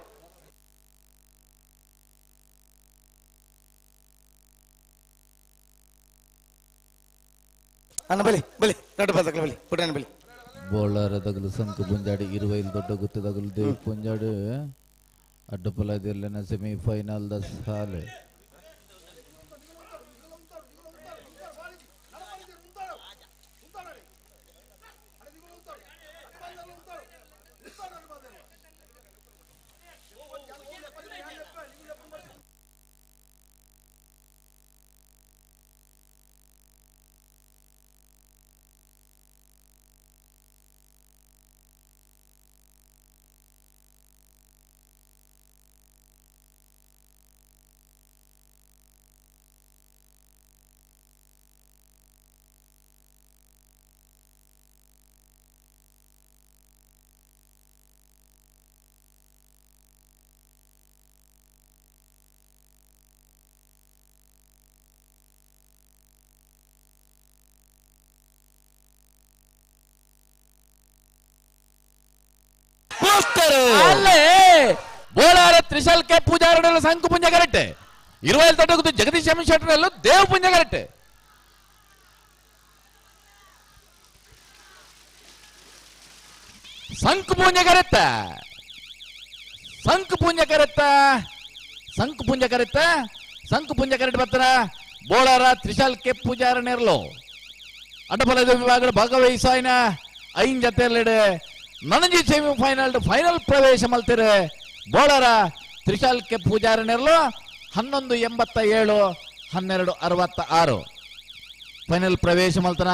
ಅಣ್ಣ ಬಲೆ ಬಲೆ ದೊಡ್ಡ ಬದಕಲ ಬಲೆ ಪುಟ್ಟಣ್ಣ ಬಲೆ ಬೋಳಾರ ತಗಲು ಸಂಕು ಪುಂಜಾಡು ಇರುವೈಲ್ ದೊಡ್ಡ ಗುತ್ತು ತಗಲು ದೇವ್ ಪುಂಜಾಡು ಅಡ್ಡಪಲದಿರ್ಲಿನ ಸೆಮಿಫೈನಲ್ the ಸಾಲೆ ಬೋಳಾರ ತ್ರಿಶಾಲ್ ಕೆ ಪೂಜಾರಡಲ್ಲ ಸಂಕು ಪುಂಜ ಕರೆಕ್ಟ್ ಇರುವೈಲ್ ತಟ್ಟಗುತ್ತು ಜಗದೀಶ್ ಎಂ ಶೆಟ್ಟರಲ್ಲೂ ದೇವ್ ಪುಂಜ ಕರೆಕ್ಟ್ ಸಂಕು ಪುಂಜ ಕರೆತ್ತ ಸಂಕು ಪುಂಜ ಕರೆತ್ತ ಸಂಕು ಪುಂಜ ಕರೆತ್ತ ಸಂಕು ಪುಂಜ ಕರೆಕ್ಟ್ ಬರ್ತಾರ ಬೋಳಾರ ತ್ರಿಶಾಲ್ ಕೆ ಪೂಜಾರ ನೇರ್ಲು ಅಡ್ಡಬಲದ ವಿಭಾಗದ ಭಾಗವಹಿಸಾಯಿನ ಐನ್ ಜತೆಯಲ್ಲಿಡೆ ನನಂಜಿ semi final final ಪ್ರವೇಶ ಮಲ್ತಿರೆ ಬೋಳರ ತ್ರಿಶಾಲ್ ಕೆ ಪೂಜಾರನೆರ್ಲು 11.87 12.66 ಫೈನಲ್ ಪ್ರವೇಶ ಮಲ್ತನ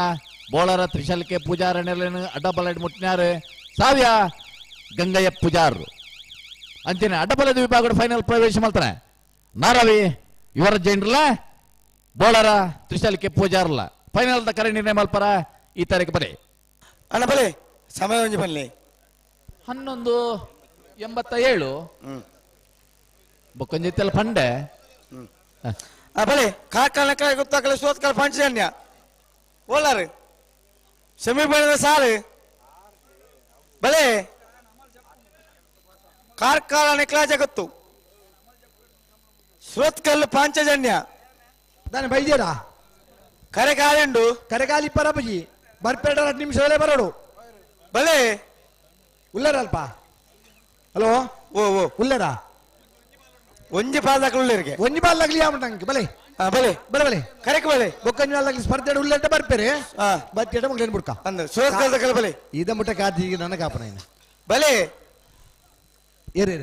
ಬೋಳರ ತ್ರಿಶಾಲ್ ಕೆ ಪೂಜಾರನೆರ್ಲೇನು ಅಡ್ಡಬಲಡ್ ಮುಟ್ನಾರು ಸಾವ್ಯ ಗಂಗಯ್ಯ ಪೂಜಾರರು ಅಂಚನೆ ಅಡ್ಡಬಲದ ವಿಭಾಗದ ಫೈನಲ್ ಪ್ರವೇಶ ಮಲ್ತನ ನಾರವಿ ಇವರ ಜೈನ್ರಲ್ಲ ಬೋಳರ ತ್ರಿಶಾಲ್ ಕೆ ಪೂಜಾರಲ್ಲ ಫೈನಲ್ the ಕರೆ ನಿರ್ಣಯ ಮಲ್ಪರ ಈ ತಾರೀಕು ಬರೀ ಅಣ್ಣ ಬಲೆ ಸಮಯ ಒಂಜಿ ಬನ್ನಿ 11.87 ಬೊಕ್ಕೊಂಜಿತ್ತಲ್ಲ ಪಂಡೆ ಬಲೆ ಕಾರ್ಕಳ ಗೊತ್ತಾಕಲ ಸೋತ್ಕಲ ಪಂಚಜನ್ಯ ಓಲಾರು ಸೆಮಿಫೈನಲ್ ಸಾಲು ಬಲೆ ಕಾರ್ಕಳ ನೆಕ್ಲಾಜ ಗೊತ್ತು ಸೋತ್ಕಲ್ ಪಾಂಚಜನ್ಯ ದಾನೆ ಬೈದ್ಯರಾ ಕರೆಗಾಲೆಂಡು ಕರೆಗಾಲಿ ಪರಬಜಿ ಬರ್ಪೇಡ 2 ನಿಮಿಷದಲ್ಲೇ ಬರೋಡು ಬಲೆ ಉಲ್ಲರಲ್ಪ ಹಲೋ ಓ ಓ ಉಲ್ಲರ ಒಂಜಿ ಪಾಲ್ದಾಕಲು ಉಳ್ಳರಿಗೆ ಒಂಜಿ ಪಾಲ್ದಾಗಲಿ ಯಾಮಟಂಗೆ ಬಲೆ ಬಲೆ ಬಲೆ ಬಲೆ ಕರೆಕ್ ಬಲೆ ಬೊಕ್ಕಂಜಿ ಪಾಲ್ದಾಗಲಿ ಸ್ಪರ್ಧೆ ಉಳ್ಳಂಟ ಬರ್ಪೇರೆ ಬತ್ತೇಟ ಮಗ್ಲೇನು ಬುಡ್ಕ ಅಂದ ಸೋತ್ಕಲ್ ಬಲೆ ಇದ ಮುಟ್ಟ ಕಾದಿ ನನ್ನ ಕಾಪನ ಬಲೆ ಏರಿ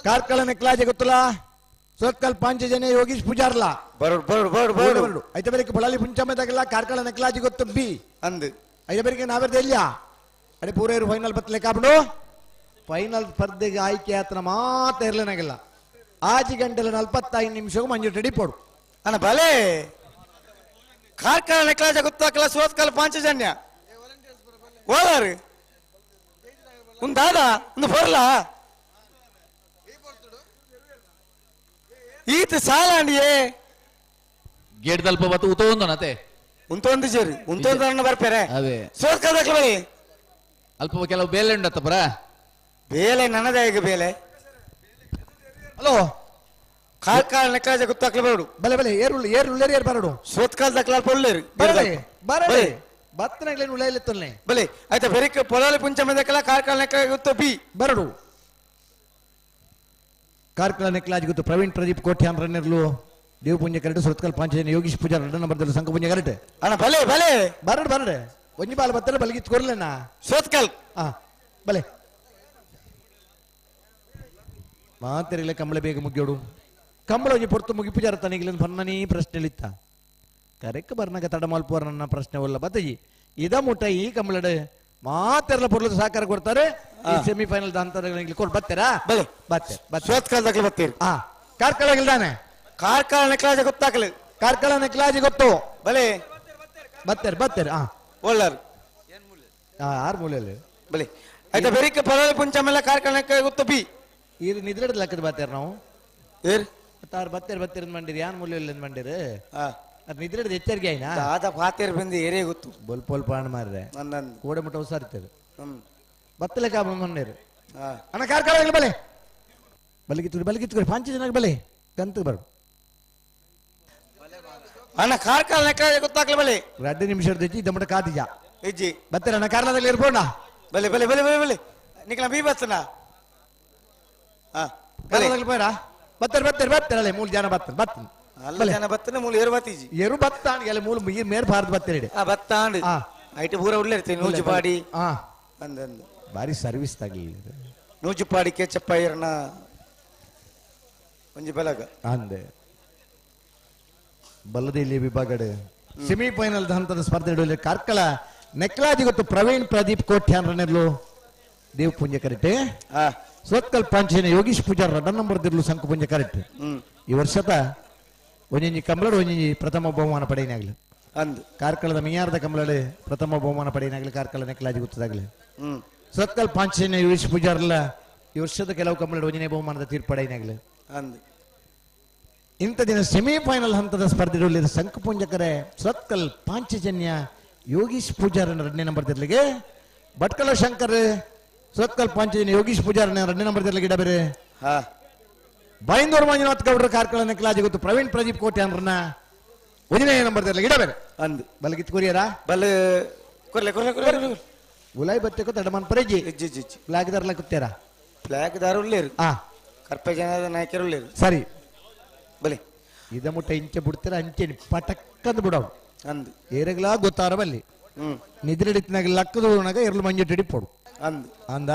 ಕಾರ್ಕಳ ನೆಕ್ಲಾಜೆ ಗೊತ್ತಲ್ಲ ಸೋತ್ಕಲ್ ಪಾಂಚಜನ ಯೋಗೀಶ್ ಪೂಜಾರ್ಲ ಬರೋಡು ಬರೋಡು ಬರೋಡು ಬರೋಡು ಬರೋಡು ಐತ ಬೇರೆ ಬಳಾಲಿ ಪುಂಚಮ್ಮ ತಗಲ್ಲ ಕಾರ್ಕಳ ನೆಕ್ಲಾಜಿ ಗೊತ್ತು ಬಿ ಅಂದು ಐತ ಬೇರೆ ನಾವೆರ್ದ ಎಲ್ಲಿಯ ಅರೆ ಪೂರೇರು ಫೈನಲ್ ಬತ್ತಲೆ ಕಾಪಡು ಫೈನಲ್ ಸ್ಪರ್ಧೆಗೆ ಆಯ್ಕೆ ಆತನ ಮಾತ ಇರ್ಲೇನಾಗಿಲ್ಲ ಆಜಿ ಗಂಟೆಲ 45 ನಿಮಿಷಕ್ಕೂ ಮಂಜು ರೆಡಿ ಪೋಡು ಅಣ್ಣ ಬಲೆ ಕಾರ್ಕಳ ನೆಕ್ಲಾಜ ಗೊತ್ತಾಕಲ ಸೋತ್ಕಲ್ ಪಾಂಚಜನ್ಯ ಓದಾರು ಒಂದು ದಾದ ಒಂದು ಬರಲ ಈತ ಸಾಲಾಂಡಿಯೇ ಗೇಟ್ ತಲ್ಪ ಬತ್ತು ಉತೊಂದು ನತೆ ಉಂತೊಂದು ಜೇರಿ ಉಂತೊಂದು ಬರ್ಪೇರೆ ಅವೇ ಸೋತ್ಕಲ್ ಬಲೆ ಅಲ್ಪ ಕೆಲವು ಬೇಲೆ ಉಂಡತ್ತಪರ ಬೇಲೆ ನನ್ನದೇ ಈಗ ಬೇಲೆ ಹಲೋ ಕಾರ್ಕಳ ನೆಕ್ಲಾಜ ಗೊತ್ತಾಕ್ಲ ಬರಡು ಬಲೆ ಬಲೆ ಏರು ಏರು ಉಳ್ಳೇರಿ ಏರು ಬರಡು ಸೋತ್ಕಾಲ್ ದಕ್ಲಾಲ್ ಪೊಳ್ಳೇರು ಬರಡೆ ಬರಡೆ ಬತ್ತನಗ್ಲೇನು ಉಳ್ಳೇಲಿ ಬಲೆ ಆಯ್ತಾ ಬೆರಿಕ್ ಪೊಲಾಲಿ ಪುಂಚಮ ದಕ್ಕಲ ಕಾರ್ಕಳ ನೆಕ್ಲಾಜ ಗೊತ್ತು ಬಿ ಬರಡು ಕಾರ್ಕಳ ನೆಕ್ಲಾಜ್ ಗೊತ್ತು ಪ್ರವೀಣ್ ಪ್ರದೀಪ್ ಕೋಟ್ಯಾನ್ ರನ್ನೆರ್ಲು ದೇವ್ ಪುಂಜ ಕರೆಟ್ ಸುರತ್ಕಲ್ ಪಾಂಚಜನ ಯೋಗೀಶ್ ಪೂಜಾರ್ ಎರಡು ನಂಬರ್ದಲ್ಲಿ ಸಂಘ ಪುಂಜ ಕರೆಟ್ ಅಣ್ಣ ಬಲೆ ಬಲೆ ಬರಡು ಬರಡೆ ಒಂಜಿ ಬಾಲ್ ಬತ್ತಲೆ ಬಲಗಿತ್ತು ಕೊರ್ಲೆನಾ ಸೋತ್ಕಲ್ ಹಾ ಬಲೆ ಮಾತೆರಿಲ್ಲ ಕಂಬಳ ಬೇಗ ಮುಗಿಯೋಡು ಕಂಬಳ ಒಂಜಿ ಪೊರ್ತು ಮುಗಿಪುಜಾರ ತನಿಗಿಲ್ಲ ಪನ್ನನೀ ಪ್ರಶ್ನೆ ಇತ್ತ ಕರೆಕ್ ಬರ್ನಗ ತಡಮಲ್ಪೋರ್ ನನ್ನ ಪ್ರಶ್ನೆ ಒಲ್ಲ ಬತ್ತಜಿ ಇದ ಮುಟ್ಟ ಈ ಕಂಬಳಡೆ ಮಾತೆರ್ಲ ಪೊರ್ಲು ಸಹಕಾರ ಕೊಡ್ತಾರೆ ಈ ಸೆಮಿಫೈನಲ್ ಹಂತದಲ್ಲಿ ಕೊಡ್ ಬರ್ತೀರಾ ಬಲೆ ಬತ್ತೆ ಸೋತ್ಕಲ್ ದಕ್ಲ ಬತ್ತೀರಿ ಹಾ ಕಾರ್ಕಳ ಇಲ್ದಾನೆ ಕಾರ್ಕಳ ನೆಕ್ಲಾಜ ಗೊತ್ತಾಕಲು ಕಾರ್ಕಳ ನೆಕ್ಲಾಜಿ ಗೊತ್ತು ಬಲೆ ಬತ್ತೇರಿ ಬತ್ತೇರಿ ಹಾ ಒಳ್ಳಾರು ಆರು ಮೂಲೆಯಲ್ಲಿ ಬಲೆ ಆಯ್ತಾ ಬೆರಿಕೆ ಪದಾಲ ಪುಂಚಮೆಲ್ಲ ಕಾರ್ಕಳಕ್ಕೆ ಗೊತ್ತು ಬಿ ಇದು ನಿದ್ರೆಡ್ ಲಕ್ಕದ ಬಾತೇರ್ ನಾವು ಏರ್ ತಾರು ಬತ್ತೇರ್ ಬತ್ತೇರ್ ಮಂಡಿರಿ ಯಾನ್ ಮೂಲ್ಯ ಇಲ್ಲ ಮಂಡಿರು ಅದು ನಿದ್ರೆಡ್ ಎಚ್ಚರಿಕೆ ಆಯ್ನಾ ದಾದ ಪಾತೇರ್ ಬಂದು ಏರೇ ಗೊತ್ತು ಬೊಲ್ ಪೊಲ್ ಪಾಣ ಮಾರ್ರೆ ನಂದನ್ ಕೋಡೆ ಮುಟ್ಟ ಹುಷಾರಿರ್ತದೆ ಬತ್ತಲೆ ಕಾಬ ಮಣ್ಣೇರು ಅಣ್ಣ ಕಾರ್ಕಳ ಬಲೆ ಬಲಗಿತ್ತು ಬಲಗಿತ್ತು ಪಂಚ ಜನ ಬಲೆ ಗಂತ ಬರು ಅಣ್ಣ ಕಾರ್ಕಳ ಗೊತ್ತಾಗ್ಲಿ ಬಲೆ 2 ನಿಮಿಷ ಇದ್ದ ಕಾದಿಜ ಇಜ್ಜಿ ಬತ್ತರ ಅಣ್ಣ ಕಾರ್ಲದಲ್ಲಿ ಇರ್ಬೋಣ ಬಲೆ ಬಲೆ ಬಲೆ ಬಲೆ ಬಲೆ ನಿಕ್ಲ ಬಿ ಬತ್ತನ ಕಾರ್ಲದಲ್ಲಿ ಬೇಡ ಬತ್ತರ ಬತ್ತರ ಬತ್ತರ ಅಲ್ಲೇ ಮೂರು ಜನ ಬತ್ತ ಬತ್ತ ಅಲ್ಲ ಜನ ಬತ್ತನ ಮೂಲು ಏರು ಬತ್ತೀಜಿ ಏರು ಬತ್ತ ಅಲ್ಲ ಮೂಲು ಮೇರ್ ಭಾರತ ಬತ್ತರ ಆ ಬತ್ತಾಂಡ್ ಐಟ್ ಪೂರ ಉಳ್ಳಿರ್ತೀನಿ ನೂಜುಪಾಡಿ ಅಂದಂದು ಬಾರಿ ಸರ್ವಿಸ್ ತಗಲಿ ನೂಜುಪಾಡಿ ಕೆಚ್ಚಪ್ಪ ಇರನ ಒಂಜಿ ಬಲಗ ಅಂದೆ ಬಲ್ಲದೇಲಿ ವಿಭಾಗಡೆ ಸೆಮಿಫೈನಲ್ ಹಂತದ ಸ್ಪರ್ಧೆ ನಡೆಯಲಿ ಕಾರ್ಕಳ ನೆಕ್ಲಾಜಿ ಗೊತ್ತು ಪ್ರವೀಣ್ ಪ್ರದೀಪ್ ಕೋಟ್ಯಾನ್ ರನ್ನೆರ್ಲು ದೇವ್ ಪುಂಜ ಕರೆಕ್ಟ್ ಸೋತ್ಕಲ್ ಪಾಂಚೇನ ಯೋಗೀಶ್ ಪೂಜಾರ್ ರಡ್ಡ ನಂಬರ್ ದಿರ್ಲು ಸಂಕು ಪುಂಜ ಕರೆಕ್ಟ್ ಈ ವರ್ಷದ ಒಂಜೊಂಜಿ ಕಂಬಳಡು ಒಂಜೊಂಜಿ ಪ್ರಥಮ ಬಹುಮಾನ ಪಡೆಯನಾಗ್ಲಿ ಅಂದು ಕಾರ್ಕಳದ ಮಿಯಾರದ ಕಂಬಳಡು ಪ್ರಥಮ ಬಹುಮಾನ ಪಡೆಯನಾಗ್ಲಿ ಕಾರ್ಕಳ ನೆಕ್ಲಾಜಿ ಗೊತ್ತದಾಗ್ಲಿ ಸೋತ್ಕಲ್ ಪಾಂಚೇನ ಯೋಗೀಶ್ ಪೂಜಾರ್ಲ ಈ ವರ್ಷದ ಕೆಲವು ಕಂಬಳಡು ಒಂಜನೇ ಬಹುಮಾನದ ತೀರ್ಪು ಪಡೆಯನಾಗ್ಲಿ ಅಂದು ಇಂಥ ದಿನ ಸೆಮಿಫೈನಲ್ ಹಂತದ ಸ್ಪರ್ಧೆಗಳಲ್ಲಿ ಸಂಕಪುಂಜಕರೆ ಸತ್ಕಲ್ ಪಾಂಚಜನ್ಯ ಯೋಗೀಶ್ ಪೂಜಾರನ ಎರಡನೇ ನಂಬರ್ ತಿರ್ಲಿಗೆ ಭಟ್ಕಳ ಶಂಕರ್ ಸತ್ಕಲ್ ಪಾಂಚಜನ್ಯ ಯೋಗೀಶ್ ಪೂಜಾರನ ಎರಡನೇ ನಂಬರ್ ತಿರ್ಲಿಗೆ ಇಡಬೇರೆ ಬೈಂದೂರು ಮಂಜುನಾಥ್ ಗೌಡರ ಕಾರ್ಕಳ ನೆಕ್ಲಾಜಿ ಗೊತ್ತು ಪ್ರವೀಣ್ ಪ್ರದೀಪ್ ಕೋಟ್ಯಾನ್ರನ್ನ ಒಂದನೇ ನಂಬರ್ ತಿರ್ಲಿಗೆ ಇಡಬೇರೆ ಅಂದು ಬಲಗಿತ್ ಕೊರಿಯರ ಬಲ ಕೊರ್ಲೆ ಕೊರ್ಲೆ ಕೊರ್ಲೆ ಗುಲಾಯಿ ಬತ್ತೆಕೋ ತಡಮನ್ ಪರೇಜಿ ಫ್ಲಾಗ್ ದಾರ್ಲ ಕುತ್ತೇರ ಫ್ಲಾಗ್ ದಾರ ಉಳ್ಳೇರು ಕರ್ಪೆ ಜನದ ನಾಯಕರು ಉಳ್ಳೇರು ಸರಿ ಬಲೆ ಇದ ಮುಟ್ಟ ಇಂಚೆ ಬಿಡ್ತೀರ ಅಂಚೆನಿ ಪಟಕ್ಕಂದು ಬಿಡವು ಅಂದು ಏರಗ್ಲಾ ಗೊತ್ತಾರ ಬಲ್ಲಿ ನಿದ್ರೆ ಲಕ್ಕದ ಎರ್ಲು ಮಂಜು ಹಿಡಿಪೋಡು ಅಂದು ಅಂದ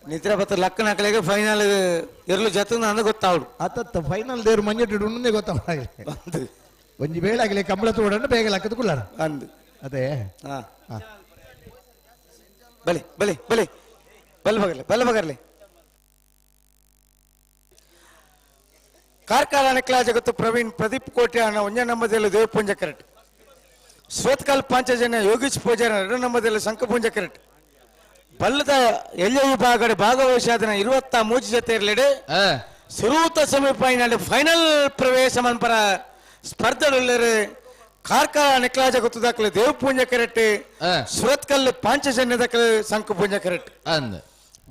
ನಿದ್ರೆ ಬತ್ತ ಲಕ್ಕ ನಕಲಿಗೆ ಫೈನಲ್ ಎರ್ಲು ಜತ ಅಂದ ಗೊತ್ತಾವಡು ಅತ್ತ ಫೈನಲ್ ದೇವ್ರು ಮಂಜು ಹಿಡಿ ಗೊತ್ತಾವಡಾಗಲಿ ಒಂಜಿ ಬೇಳಾಗಲಿ ಕಂಬಳ ತೋಡನ್ನು ಬೇಗ ಲಕ್ಕದ ಕುಲ್ಲಾರ ಅಂದು ಅದೇ ಬಲೆ ಬಲೆ ಬಲೆ ಬಲ್ ಬಗರ್ಲೆ ಬಲ್ ಬಗರ್ಲೆ ಕಾರ್ಕಳ ನೆಕ್ಲಾ ಜಗತ್ತು ಪ್ರವೀಣ್ ಪ್ರದೀಪ್ ಕೋಟ್ಯಾನ ಒಂಜ ನಂಬದಲ್ಲಿ ದೇವಪುಂಜ ಕರೆಕ್ಟ್ ಸೋತ್ಕಲ್ ಪಾಂಚಜನ್ಯ ಯೋಗೀಶ್ ಪೂಜಾರ ಎರಡು ನಂಬದಲ್ಲಿ ಶಂಕಪುಂಜ ಕರೆಕ್ಟ್ ಬಲ್ಲದ ಎಳ್ಳೆ ವಿಭಾಗಡೆ ಭಾಗವಹಿಸಾದನ 23 ಜೊತೆ ಇರಲಿಡೆ ಸುರೂತ ಸೆಮಿಫೈನಲ್ ಫೈನಲ್ ಪ್ರವೇಶ ಮನ್ಪರ ಸ್ಪರ್ಧೆಯುಳ್ಳರು ಕಾರ್ಕಳ ನೆಕ್ಲಾ ಜಗತ್ತು ದಾಖಲೆ ದೇವಪುಂಜ ಕರೆಕ್ಟ್ ಸುರತ್ಕಲ್ ಪಾಂಚಜನ್ಯ ದಾಖಲೆ ಶಂಕಪುಂಜ ಕರೆಕ್ಟ್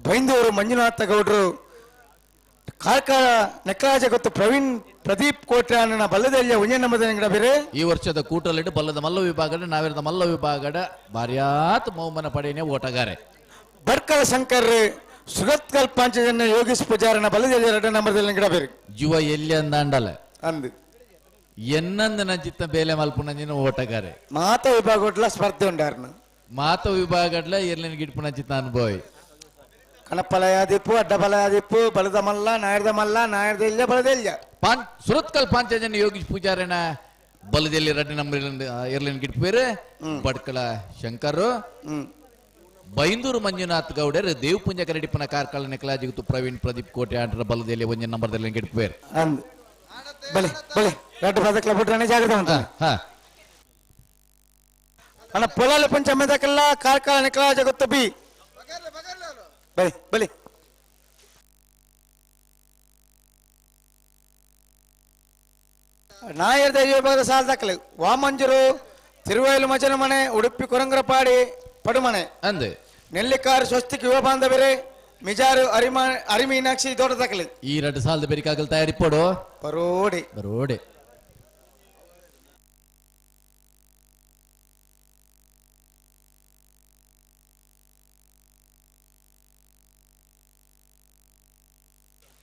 ಬೈಂದೂರು ಮಂಜುನಾಥ ಗೌಡರು ಕಾರ್ಕಳ ನೆಕ್ಲಾಜ ಗೊತ್ತು ಪ್ರವೀಣ್ ಪ್ರದೀಪ್ ಕೋಟ್ಯಾನ ಬಲ್ಲದೆಲ್ಲ ಉಂಜನಮ್ಮದ ಬೇರೆ ಈ ವರ್ಷದ ಕೂಟಲಿಟ್ಟು ಬಲ್ಲದ ಮಲ್ಲ ವಿಭಾಗದ ನಾವಿರದ ಮಲ್ಲ ವಿಭಾಗದ ಬಾರ್ಯಾತ್ ಬಹುಮಾನ ಪಡೆಯನೆ ಓಟಗಾರೆ ಬಡ್ಕಳ ಶಂಕರ್ ಸುಗತ್ಕಲ್ ಪಾಂಚಜನ್ಯ ಯೋಗೀಶ್ ಪೂಜಾರನ ಬಲ್ಲದೆಲ್ಲ ಎರಡು ನಂಬರ್ದಲ್ಲಿ ಗಿಡ ಬೇರೆ ಜುವ ಎಲ್ಲಿ ಅಂದಾಂಡಲ ಅಂದು ಎನ್ನಂದ ನಂಚಿತ್ತ ಬೇಲೆ ಮಲ್ಪುನಂಜಿನ ಓಟಗಾರೆ ಮಾತ ವಿಭಾಗಡ್ಲ ಸ್ಪರ್ಧೆ ಉಂಡಾರ್ನ ಮಾತ ವಿಭಾಗಡ್ಲ ಎರ್ಲಿನ ಗಿಡ್ಪುನಂಚಿತ್ತ ಅನುಭವ ಕಣಪಲಯಾದಿಪ್ಪು ಅಡ್ಡಬಲಯಾದಿಪ್ಪು ಬಲದ ಮಲ್ಲ ನಾಯರ್ದ ಮಲ್ಲ ನಾಯರ್ದ ಇಲ್ಲ ಬಲದ ಇಲ್ಲ ಪಾನ್ ಸುರತ್ಕಲ್ ಪಾಂಚಜನ್ಯ ಯೋಗೀಶ್ ಪೂಜಾರನ ಬಲದಲ್ಲಿ ರಡ್ಡಿ ನಂಬರ್ ಎರ್ಲಿನ ಗಿಡ್ಪೇರು ಬಡ್ಕಳ ಶಂಕರ್ ಬೈಂದೂರು ಮಂಜುನಾಥ್ ಗೌಡರ್ ದೇವಪುಂಜ ಕರಡಿಪ್ಪನ ಕಾರ್ಕಳ ನೆಕ್ಲಾಜಿಗುತ್ತು ಪ್ರವೀಣ್ ಪ್ರದೀಪ್ ಕೋಟೆ ಆಂಡ್ರ ಬಲದಲ್ಲಿ ಒಂಜಿ ನಂಬರ್ದಲ್ಲಿ ಗಿಡ್ಪೇರು ಅಂದು ಬಲೆ ಬಲೆ ರಡ್ಡು ಪದಕ್ಲ ಬಿಟ್ರನೆ ಜಾಗ್ರತೆ ಉಂಟು ಅಣ್ಣ ಪೊಲಾಲ ಪಂಚಮದಕ್ಕೆಲ್ಲ ಕಾರ್ಕಳ ನೆಕ್ಲಾಜ ಗೊತ್ತು ಬಿ ಬಲೆ ಬಲೆ ನಾಯರ್ದ ವಿಭಾಗದ ಸಾಲ ದಾಖಲೆ ವಾಮಂಜೂರು ತಿರುವೈಲು ಮಜನ ಮನೆ ಉಡುಪಿ ಕೊರಂಗರಪಾಡಿ ಪಡುಮನೆ ಅಂದೆ ನೆಲ್ಲಿಕಾರು ಸ್ವಸ್ತಿಕ್ ಯುವ ಬಾಂಧವರೇ ಮಿಜಾರು ಅರಿಮಾ ಅರಿಮೀನಾಕ್ಷಿ ದೊಡ್ಡ ದಾಖಲೆ ಈ ಎರಡು ಸಾಲದ ಬೇರಿಕಾಗಲ್ ತಯಾರಿಪೋಡು ಬರೋಡೆ ಬರೋಡೆ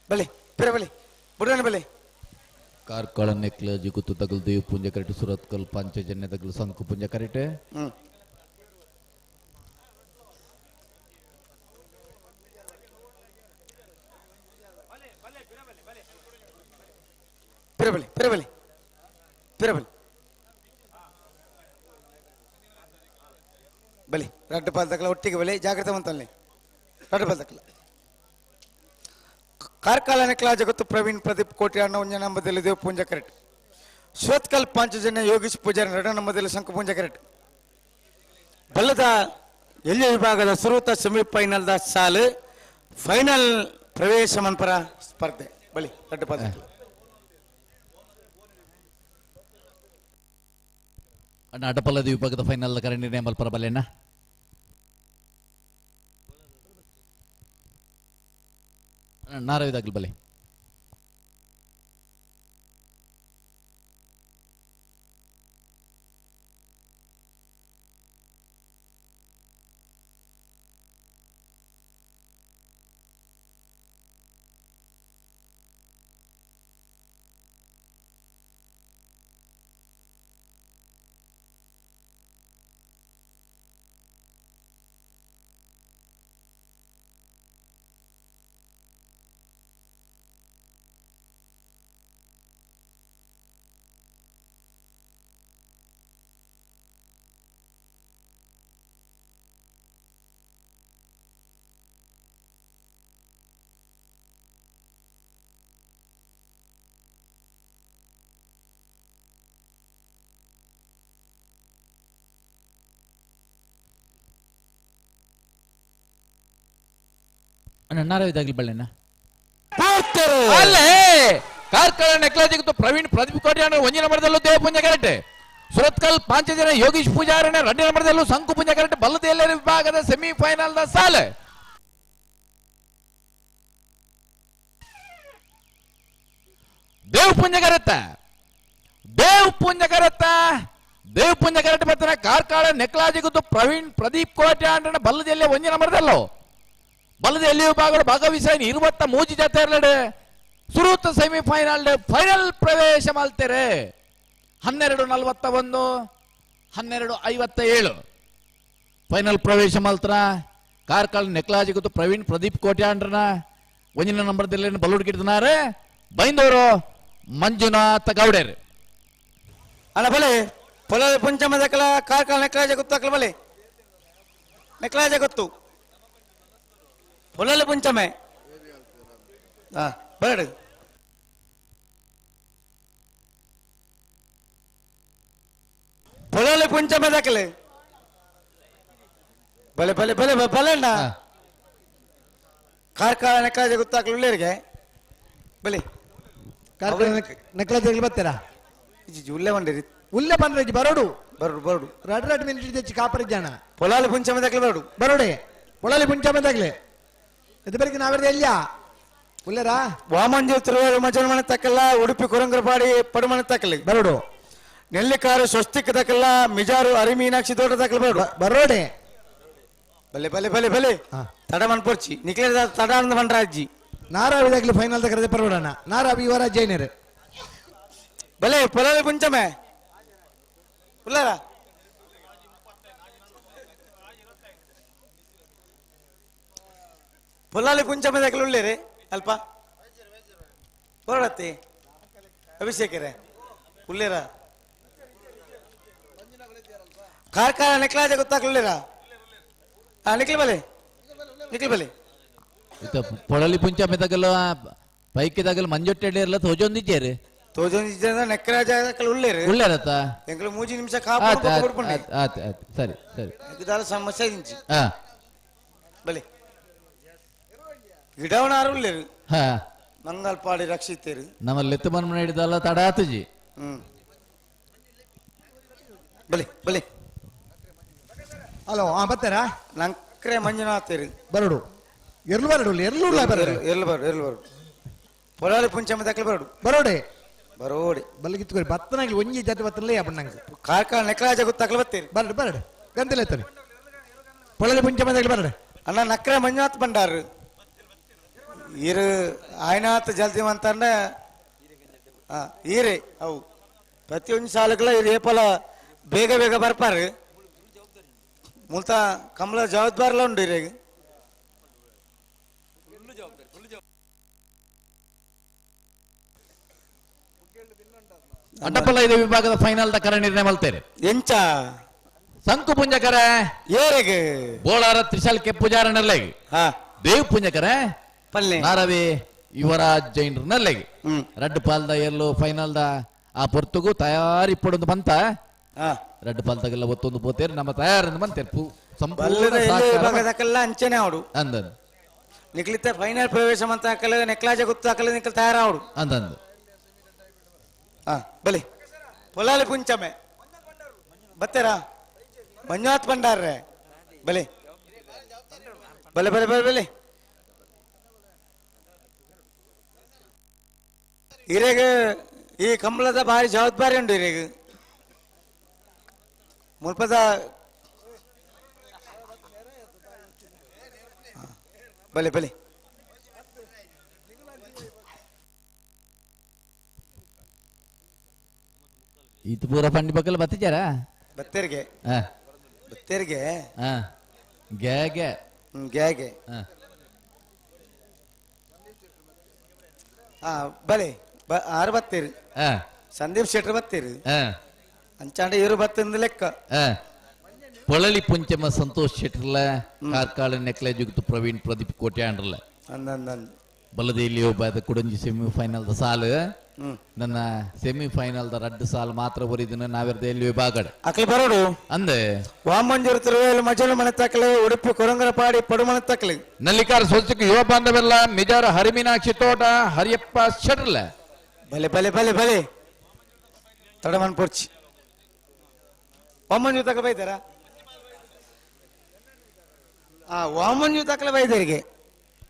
ಬಲೆ ಪಿರ ಬಲೆ ಬುಡನ ಬಲೆ ಕಾರ್ಕಳ ನೆಕ್ಲ ಜಿಗುತ್ತು ತಗಲ್ ದೇವ್ ಪುಂಜ ಕರೆಟ್ ಸುರತ್ಕಲ್ ಪಾಂಚಜನ್ಯ ತಗಲ್ ಸಂಕು ಪುಂಜ ಕರೆಟ್ ಪಿರ ಬಲೆ ಪಿರ ಬಲೆ ಪಿರ ಬಲೆ ಬಲೆ ರಡ್ಡು ಪಾಲ್ ತಗಲ ಒಟ್ಟಿಗೆ ಬಲೆ ಜಾಗ್ರತೆ ಮಂತಲ್ಲಿ ರಡ್ಡು ಪಾಲ್ ತಗಲ ಕಾರ್ಕಳ ನೆಕ್ಲಾ ಜಗತ್ತು ಪ್ರವೀಣ್ ಪ್ರದೀಪ್ ಕೋಟಿ ಅಣ್ಣ ಒಂಜ ನಂಬದಲ್ಲಿ ದೇವ್ ಪೂಂಜ ಕರೆಕ್ಟ್ ಸುರತ್ಕಲ್ ಪಾಂಚಜನ್ಯ ಯೋಗೀಶ್ ಪೂಜಾರಿ ಎರಡ ನಂಬದಲ್ಲಿ ಶಂಕು ಪೂಂಜ ಕರೆಕ್ಟ್ ಬಲ್ಲದ ಎಲ್ಲಿ ವಿಭಾಗದ ಸುರೂತ ಸೆಮಿಫೈನಲ್ದ ಸಾಲು ಫೈನಲ್ ಪ್ರವೇಶ ಮನ್ಪರ ಸ್ಪರ್ಧೆ ಬಲಿ ದೊಡ್ಡ ಪದ ಅಣ್ಣ ಅಡಪಲ್ಲದ ವಿಭಾಗದ ಫೈನಲ್ ಕರೆ ನಿರ್ಣಯ ಮಲ್ಪರ ಬಲ್ಲೆಣ್ಣ. ನಾರವಿದಾಗ್ಲಿ ಬಲೆ. ನಾರವಿದಾಗ್ಲಿ ಬಳ್ಳೆಣ್ಣ. ಅಲ್ಲೇ ಕಾರ್ಕಳ ನೆಕ್ಲಾಜಿಗಿತ್ತು ಪ್ರವೀಣ್ ಪ್ರದೀಪ್ ಕೋಟ್ಯಾಣ ಒಂಜಿನ ಮರದಲ್ಲೂ ದೇವಪುಂಜ ಕರೆಕ್ಟ್, ಸುರತ್ಕಲ್ ಪಾಂಚಜನ ಯೋಗೀಶ್ ಪೂಜಾರಣ ರಡ್ಡಿನ ಮರದಲ್ಲೂ ಸಂಕು ಪುಂಜ ಕರೆಕ್ಟ್. ಬಲ್ಲದ ವಿಭಾಗದ ಸೆಮಿಫೈನಲ್ the ಸಾಲೆ. ದೇವ್ ಪುಂಜ ಕರೆತ್ತ, ದೇವ್ ಪುಂಜ ಕರೆತ್ತ, ದೇವ್ ಪುಂಜ ಕರೆಕ್ಟ್ ಬರ್ತಾನೆ. ಕಾರ್ಕಳ ನೆಕ್ಲಾಜಿಗಿತ್ತು ಪ್ರವೀಣ್ ಪ್ರದೀಪ್ ಕೋಟ್ಯಾಣ ಬಲ್ಲದೆಲ್ಲೇ ಒಂಜಿನ ಮರದಲ್ಲೋ ಬಲದ ಎಲ್ಲಿ ವಿಭಾಗಗಳು ಭಾಗವಹಿಸ 23 ಜೊತೆ ಸುರೂತ ಸೆಮಿಫೈನಲ್ ಫೈನಲ್ ಪ್ರವೇಶ ಮಾಡ್ತಾರೆ. 12:41 12:57 ಫೈನಲ್ ಪ್ರವೇಶ ಮಾಲ್ತಾರ. ಕಾರ್ಕಳ ನೆಕ್ಲಾಜಿ ಗೊತ್ತು ಪ್ರವೀಣ್ ಪ್ರದೀಪ್ ಕೋಟ್ಯಾಂಡ್ರನ ಒಂದಿನ ನಂಬರ್ದಲ್ಲಿ ಬಲೂಡ್ ಗಿಡ್ದನಾರೆ ಬೈಂದವರು ಮಂಜುನಾಥ ಗೌಡೇರ್. ಅಲ್ಲ ಬಲೆ ಪೊಲದ ಪಂಚಮದಕಲ ಕಾರ್ಕಳ ನೆಕ್ಲಾಜಿ ಗೊತ್ತು ಬಲೆ ನೆಕ್ಲಾಜಿ ಗೊತ್ತು ಪೊಲಲ ಪಂಚಮೆ ಬರಡು ಪೊಲಲ ಪಂಚಮೆ ದಾಖಲೆ ಬಲೆ ಬಲೆ ಬಲೆ ಬಲೆ ಅಣ್ಣ ಕಾರ್ಕಳ ನೆಕ್ಲಾಜಿ ಗೊತ್ತಾಗ್ಲಿ ಉಳ್ಳೇರಿಗೆ ಬಲೆ ಕಾರ್ಕಳ ನೆಕ್ಲಾಜಿ ಬರ್ತೀರಾ ಉಲ್ಲೆ ಬಂಡಿರಿ ಉಲ್ಲೆ ಬಂದ್ರೆ ಬರೋಡು ಬರೋಡು ಬರೋಡು ರಡ್ ರಡ್ ಮಿನಿಟ್ తెచ్చి ಕಾಪರಿಜ್ಜಾಣ ಪೊಲಾಲಿ ಪುಂಚಮೆ ದಾಖಲೆ ಬರೋಡು ಬರೋಡೆ ಪೊಲಾಲಿ ಪುಂಚಮೆ ದಾಖಲೆ ಇದು ಬೆಳಗ್ಗೆ ನಾವೆಲ್ಲ ಎಲ್ಲ ಉಲ್ಲೇರಾ ವಾಮಂಜು ತಿರುವಾರು ಮಜನ್ಮನೆ ತಕ್ಕಲ್ಲ ಉಡುಪಿ ಕುರಂಗರಪಾಡಿ ಪಡುಮನೆ ತಕ್ಕಲಿ ಬರೋಡು ನೆಲ್ಲಿಕಾರು ಸ್ವಸ್ತಿಕ್ ತಕ್ಕಲ್ಲ ಮಿಜಾರು ಅರಿಮೀನಾಕ್ಷಿ ತೋಟ ತಕ್ಕಲ ಬರೋಡು ಬರೋಡೆ ಬಲೆ ಬಲೆ ಬಲೆ ಬಲೆ ತಡ ಮನ್ಪೊರ್ಚಿ ನಿಕ್ಲೆ ತಡ ಅಂದ ಬಂಡ್ರಾಜ್ಜಿ ನಾರಾವಿದಾಗ್ಲಿ ಫೈನಲ್ ತಕರದೆ ಪರೋಡಣ ನಾರಾವಿ ಯುವರಾಜ್ ಜೈನರು ಬಲೆ ಪೊಲಾಲಿ ಪುಂಚಮೆ ಉಲ್ಲಾರ ಪೊಲಾಲಿ ಪುಂಚಮೆ ದಾಖಲೆ ಉಳ್ಳೇರಿ ಅಲ್ಪ ಹೊರಡತ್ತಿ ಅಭಿಷೇಕರೇ ಉಳ್ಳೇರ ಕಾರ್ಕಾರ ನೆಕ್ಲಾಜೆ ಗೊತ್ತಾಗ್ಲಿಲ್ಲ ನಿಕ್ಲಿ ಬಲೆ ನಿಕ್ಲಿ ಬಲೆ ಪೊಳಲಿ ಪುಂಚಮೆ ತಗಲ ಪೈಕಿ ತಗಲ ಮಂಜೊಟ್ಟೆ ಇರಲ್ಲ ತೋಜೊಂದಿದ್ದೇರಿ ತೋಜೊಂದಿದ್ದೆ ನೆಕ್ರಾಜ ಉಳ್ಳೇರಿ ಉಳ್ಳೇರತ್ತ ಎಂಗ್ಳು ಮೂಜಿ ನಿಮಿಷ ಕಾಪು ಆತ್ ಆತ್ ಸರಿ ಸರಿ ದಾಲ ಸಮಸ್ಯೆ ಇಂಚಿ ಬಲೆ ಗಿಡವನಾರು ಉಳ್ಳೇರು ಮಂಗಲ್ಪಾಡಿ ರಕ್ಷಿತೇರು ನಮ್ಮ ಲೆತ್ತು ಮನ್ಮನೆ ಹಿಡಿದಲ್ಲ ತಡ ಆತುಜಿ ಬಲೆ ಬಲೆ ಹಲೋ ಹಾ ಬರ್ತಾರಾ ನಂಕ್ರೆ ಮಂಜುನಾಥೇರು ಬರಡು ಎರ್ಲು ಬರಡು ಎರ್ಲು ಬರಡು ಎರ್ಲು ಬರಡು ಎರ್ಲು ಬರಡು ಪೊಲಾಲಿ ಪುಂಚಮ ತಕ್ಕಲು ಬರಡು ಬರೋಡೆ ಬರೋಡೆ ಬಲ್ಲಿಗಿತ್ಕೋರಿ ಬತ್ತನಾಗ್ಲಿ ಒಂಜಿ ಜಾತಿ ಬತ್ತನಲೇ ಅಪ್ಪಣ್ಣಂಗೆ ಕಾರ್ಕಳ ನೆಕ್ರಾಜ ಗೊತ್ತಾಗ್ಲಿ ಬತ್ತೀರಿ ಬರಡು ಬರಡು ಗಂತಿಲ್ಲ ಎತ್ತನೆ ಪೊಳಲಿ ಪುಂಚಮ ತಕ್ಕಲು ಬರಡು ಅಣ್ಣ ನಕ್ರೆ ಮಂಜುನಾಥ್ ಬಂಡಾರು ಈರು ಆಯ್ನಾಥ್ ಜಲ್ದಿ ಅಂತಂದ್ರೆ ಈರೆ ಅವು ಪ್ರತಿಯೊಂದು ಸಾಲುಗಳ ಇರು ಏಪಲ ಬೇಗ ಬೇಗ ಬರ್ಪಾರು ಮೂಲ್ತ ಕಮಲ ಜವಾಬ್ದಾರಲ ಉಂಡು ಇರೇಗ ಅಡ್ಡಪಲ್ಲ ಐದು ವಿಭಾಗದ ಫೈನಲ್ the ಕರೆ ನಿರ್ಣಯ ಮಲ್ತೇನೆ ಎಂಚ ಸಂಕು ಪುಂಜಕರ ಏರೆಗೆ ಬೋಳಾರ ತ್ರಿಶಾಲ್ ಕೆಪ್ಪುಜಾರನಲ್ಲೆಗೆ ದೇವ್ ಪುಂಜಕರ ಪಲ್ಲೆ ನಾರವಿ ಯುವರಾಜ್ ಜೈನ್ರನಲ್ಲೆಗೆ ರಡ್ಡು ಪಾಲ್ದ ಎಲ್ಲು ಫೈನಲ್ the ಆ ಪೊರ್ತುಗು ತಯಾರಿ ಇಪ್ಪಡೊಂದು ಬಂತ ರಡ್ಡು ಪಾಲ್ತಗಲ್ಲ ಒತ್ತೊಂದು ಪೋತೇರು ನಮ್ಮ ತಯಾರಂದು ಮಂತೇರು ಸಂಪೂರ್ಣ ಅಂಚನೆ ಅವಡು ಅಂದನು ನಿಕ್ಲಿತ್ತ ಫೈನಲ್ ಪ್ರವೇಶ ಅಂತ ಹಾಕಲ್ಲ ನೆಕ್ಲಾಜ ಗುತ್ತು ಹಾಕಲ್ಲ ನಿಕ್ಲ ತಯಾರಾವಡು ಅಂದಂದು ಬಲಿ ಪೊಲಾಲಿ ಪುಂಚಮೆ ಬತ್ತೀರಾ ಮಂಜುನಾಥ್ ಭಂಡಾರ್ರೆ ಬಲಿ ಬಲೆ ಬಲೆ ಬಲೆ ಬಲೆ ಇರೇಗ ಈ ಕಂಬಳದ ಭಾರಿ ಜವಾಬ್ದಾರಿ ಉಂಟು ಇರೇಗ ಮುಲ್ಪದ ಬಲೆ ಬಲೆ ಇದು ಪೂರ ಪಂಡಿ ಬಕ್ಕಲ್ ಬತ್ತಿಚಾರ ಬತ್ತೇರಿಗೆ ಬತ್ತೇರಿಗೆ ಗ್ಯಾಗೆ ಗ್ಯಾಗೆ ಬಲೆ ಆರು ಬತ್ತೀರಿ ಸಂದೀಪ್ ಶೆಟ್ರ್ ಬತ್ತೀರಿ ಅಂಚಾಂಡ ಇವರು ಬತ್ತಿಂದ ಲೆಕ್ಕ ಪೊಳಲಿ ಪುಂಚಮ ಸಂತೋಷ್ ಶೆಟ್ಟರ್ಲ ಕಾರ್ಕಾಳ ನೆಕ್ಲೆ ಜುಗ್ತು ಪ್ರವೀಣ್ ಪ್ರದೀಪ್ ಕೋಟ್ಯಾಂಡ್ರಲ್ಲ ಬಲದೇಲಿ ಒಬ್ಬ ಕುಡಂಜಿ ಸೆಮಿಫೈನಲ್ the ಸಾಲು ನನ್ನ ಸೆಮಿಫೈನಲ್ the ರಡ್ಡು ಸಾಲು ಮಾತ್ರ ಒರಿದಿನ ನಾವೆರ್ದ ಎಲ್ಲಿ ವಿಭಾಗಡೆ ಅಕ್ಲಿ ಬರೋಡು ಅಂದೆ ವಾಮಂಜೂರು ತಿರುವೇಲು ಮಜಲು ಮನೆ ತಕ್ಕಲೆ ಉಡುಪಿ ಕೊರಂಗರಪಾಡಿ ಪಡುಮನೆ ತಕ್ಕಲೆ ನಲ್ಲಿಕಾರ ಸ್ವಚ್ಛಕ್ಕೆ ಯುವ ಬಾಂಧವೆಲ್ಲ ಮಿಜಾರ ಹರಿಮೀನಾಕ್ಷಿ ತೋಟ ಹರಿಯಪ್ಪ ಶೆಟ್ರಲ್ಲ ಬಲೆ ಬಲೆ ಬಲೆ ಬಲೆ ತಡಮನ್ ಪೊರ್ಚಿ ವಾಮಂಜೂರು ತಕ ಬೈದಾರ ಆ ವಾಮಂಜೂರು ತಕ್ಕಲೆ ಬೈದರಿಗೆ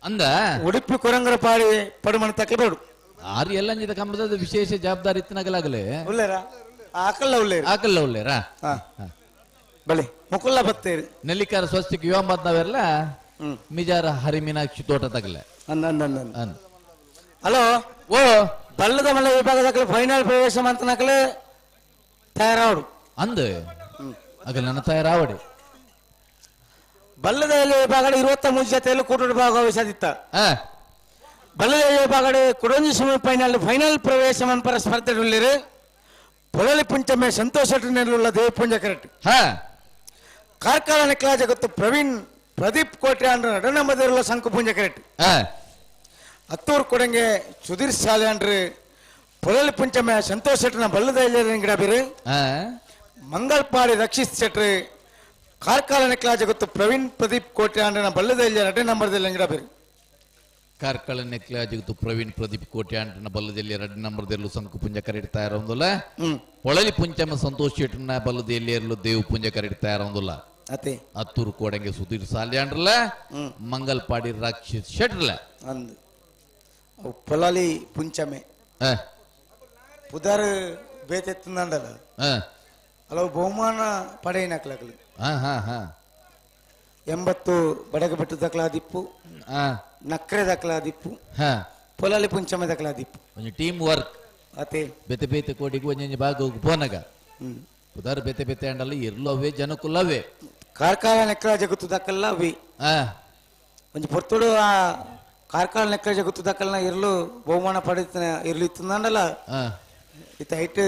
ಅಂದ ಉಡುಪಿ ಕೊರಂಗರಪಾಡಿ ಪಡುಮನೆ ತಕ್ಕಲೆ ಬೇಡು ಆರು ಎಲ್ಲಂಜಿದ ಕಂಬದ ವಿಶೇಷ ಜವಾಬ್ದಾರಿ ಇತ್ತನಗಲಾಗಲೇ ಉಲ್ಲೇರ ಆಕಲ್ಲ ಉಲ್ಲೇರ ಆಕಲ್ಲ ಉಲ್ಲೇರ ಬಲೆ ಮುಕುಲ್ಲ ಬತ್ತೇರಿ ನೆಲ್ಲಿಕಾರ ಸ್ವಚ್ಛಕ್ಕೆ ಯುವ ಬಾಂಧವೆಲ್ಲ ಮಿಜಾರ ಹರಿಮೀನಾಕ್ಷಿ ತೋಟ ತಗಲೆ ಅಂದ ಹಲೋ ಓ ಬಲ್ಲದ ಮಲೆ ವಿಭಾಗದ ಫೈನಲ್ ಪ್ರವೇಶ ಮಂತನಕಲೆ ತಯಾರಾವಡು ಅಂದ ಅಗಲ ನನ್ನ ತಯಾರಾವಡಿ ಬಲ್ಲದ ವಿಭಾಗ 23 ಜೊತೆಯಲ್ಲಿ ಕೂಟದ ಭಾಗವಹಿಸದಿತ್ತ ಬಲ್ಲದ ವಿಭಾಗಡೆ ಕುಡಂಜಿ ಸೆಮಿಫೈನಲ್ ಫೈನಲ್ ಪ್ರವೇಶ ಮನ್ಪರ ಸ್ಪರ್ಧೆ ಉಳ್ಳಿರು ಪೊಳಲಿ ಪುಂಚಮೆ ಸಂತೋಷ್ ಶೆಟ್ಟರ್ನಲ್ಲುಳ್ಳ ದೇವಪುಂಜ ಕರೆಕ್ಟ್ ಕಾರ್ಕಳ ನೆಕ್ಲಾ ಜಗತ್ತು ಪ್ರವೀಣ್ ಪ್ರದೀಪ್ ಕೋಟ್ರೆ ಅಂಡ್ರ ನಡನಮದಿರುಳ್ಳ ಶಂಕುಪುಂಜ ಕರೆಕ್ಟ್ ಅತ್ತೂರು ಕೊಡಂಗೆ ಸುಧೀರ್ ಶಾಲೆ ಅಂಡ್ರು ಪೊಳಲಿ ಪುಂಚಮೆ ಸಂತೋಷ್ ಶೆಟ್ಟರ್ನ ಬಲ್ಲದ ಗಿಡ ಬೀರು ಮಂಗಲ್ಪಾಡಿ ರಕ್ಷಿತ್ ಶೆಟ್ರು ಕಾರ್ಕಳ ನೆಕ್ಲಾ ಜಗತ್ತು ಪ್ರವೀಣ್ ಪ್ರದೀಪ್ ಕೋಟ್ರೆ ಅಂಡ್ರನ ಬಲ್ಲದ ಎರಡನೇ ನಂಬರ್ದಲ್ಲಿ ಗಿಡ ಬೀರು ಕಾರ್ಕಳ ನೆಕ್ಲೆ ಜಿಗತು ಪ್ರವೀಣ್ ಪ್ರದೀಪ್ ಕೋಟ್ಯಾಂಟನ ಬಲ್ಲದಲ್ಲಿ ಎರಡು ನಂಬರ್ದಲ್ಲೂ ಸಂಕು ಪುಂಜ ಕರೆಡ್ತಾ ಇರೋದಿಲ್ಲ ಪೊಳಲಿ ಪುಂಚಮ ಸಂತೋಷ್ ಶೆಟ್ಟರ್ನ ಬಲ್ಲದಲ್ಲಿ ಎರಲು ದೇವ್ ಪುಂಜ ಕರೆಡ್ತಾ ಇರೋದಿಲ್ಲ ಅತೆ ಅತ್ತೂರು ಕೋಡಂಗೆ ಸುಧೀರ್ ಸಾಲ್ಯಾಂಡ್ರಲ್ಲ ಮಂಗಲ್ಪಾಡಿ ರಾಕ್ಷಿತ್ ಶೆಟ್ರಲ್ಲ ಅಂದ್ ಪೊಲಾಲಿ ಪುಂಚಮೆ ಪುದರ್ ಬೇತೆತ್ತಂದಲ್ಲ ಹಲವು ಬಹುಮಾನ ಪಡೆಯಿನಕ್ಲಕ್ಲು 80 ಬಡಗ ಬೆಟ್ಟು ದಕ್ಲಾದಿಪ್ಪು ನಕ್ರೆ ದಕ್ಲಾದಿಪ್ಪು ಪೊಲಾಲಿ ಪುಂಚಮೆ ದಕ್ಲಾದಿಪ್ಪು ಒಂಜಿ ಟೀಮ್ ವರ್ಕ್ ಅತೆ ಬೇತೆ ಬೇತೆ ಕೋಟಿಗೆ ಒಂಜೊಂಜಿ ಭಾಗ ಪೋನಗ ಪುದರ್ ಬೇತೆ ಬೇತೆ ಅಂಡಲ್ಲ ಇರ್ಲು ಅವೇ ಜನಕುಲ್ಲವೇ ಕಾರ್ಕಳ ನೆಕ್ರ ಜಗತ್ತು ದಕ್ಕಲ್ಲ ಅವಿ ಒಂಜಿ ಪೊರ್ತುಡು ಆ ಕಾರ್ಕಳ ನೆಕ್ರ ಜಗತ್ತು ದಕ್ಕಲ್ನ ಇರ್ಲು ಬಹುಮಾನ ಪಡೆದ ಇರ್ಲು ಇತ್ತಂದಲ್ಲ ಇತ್ತ ಹೈಟ್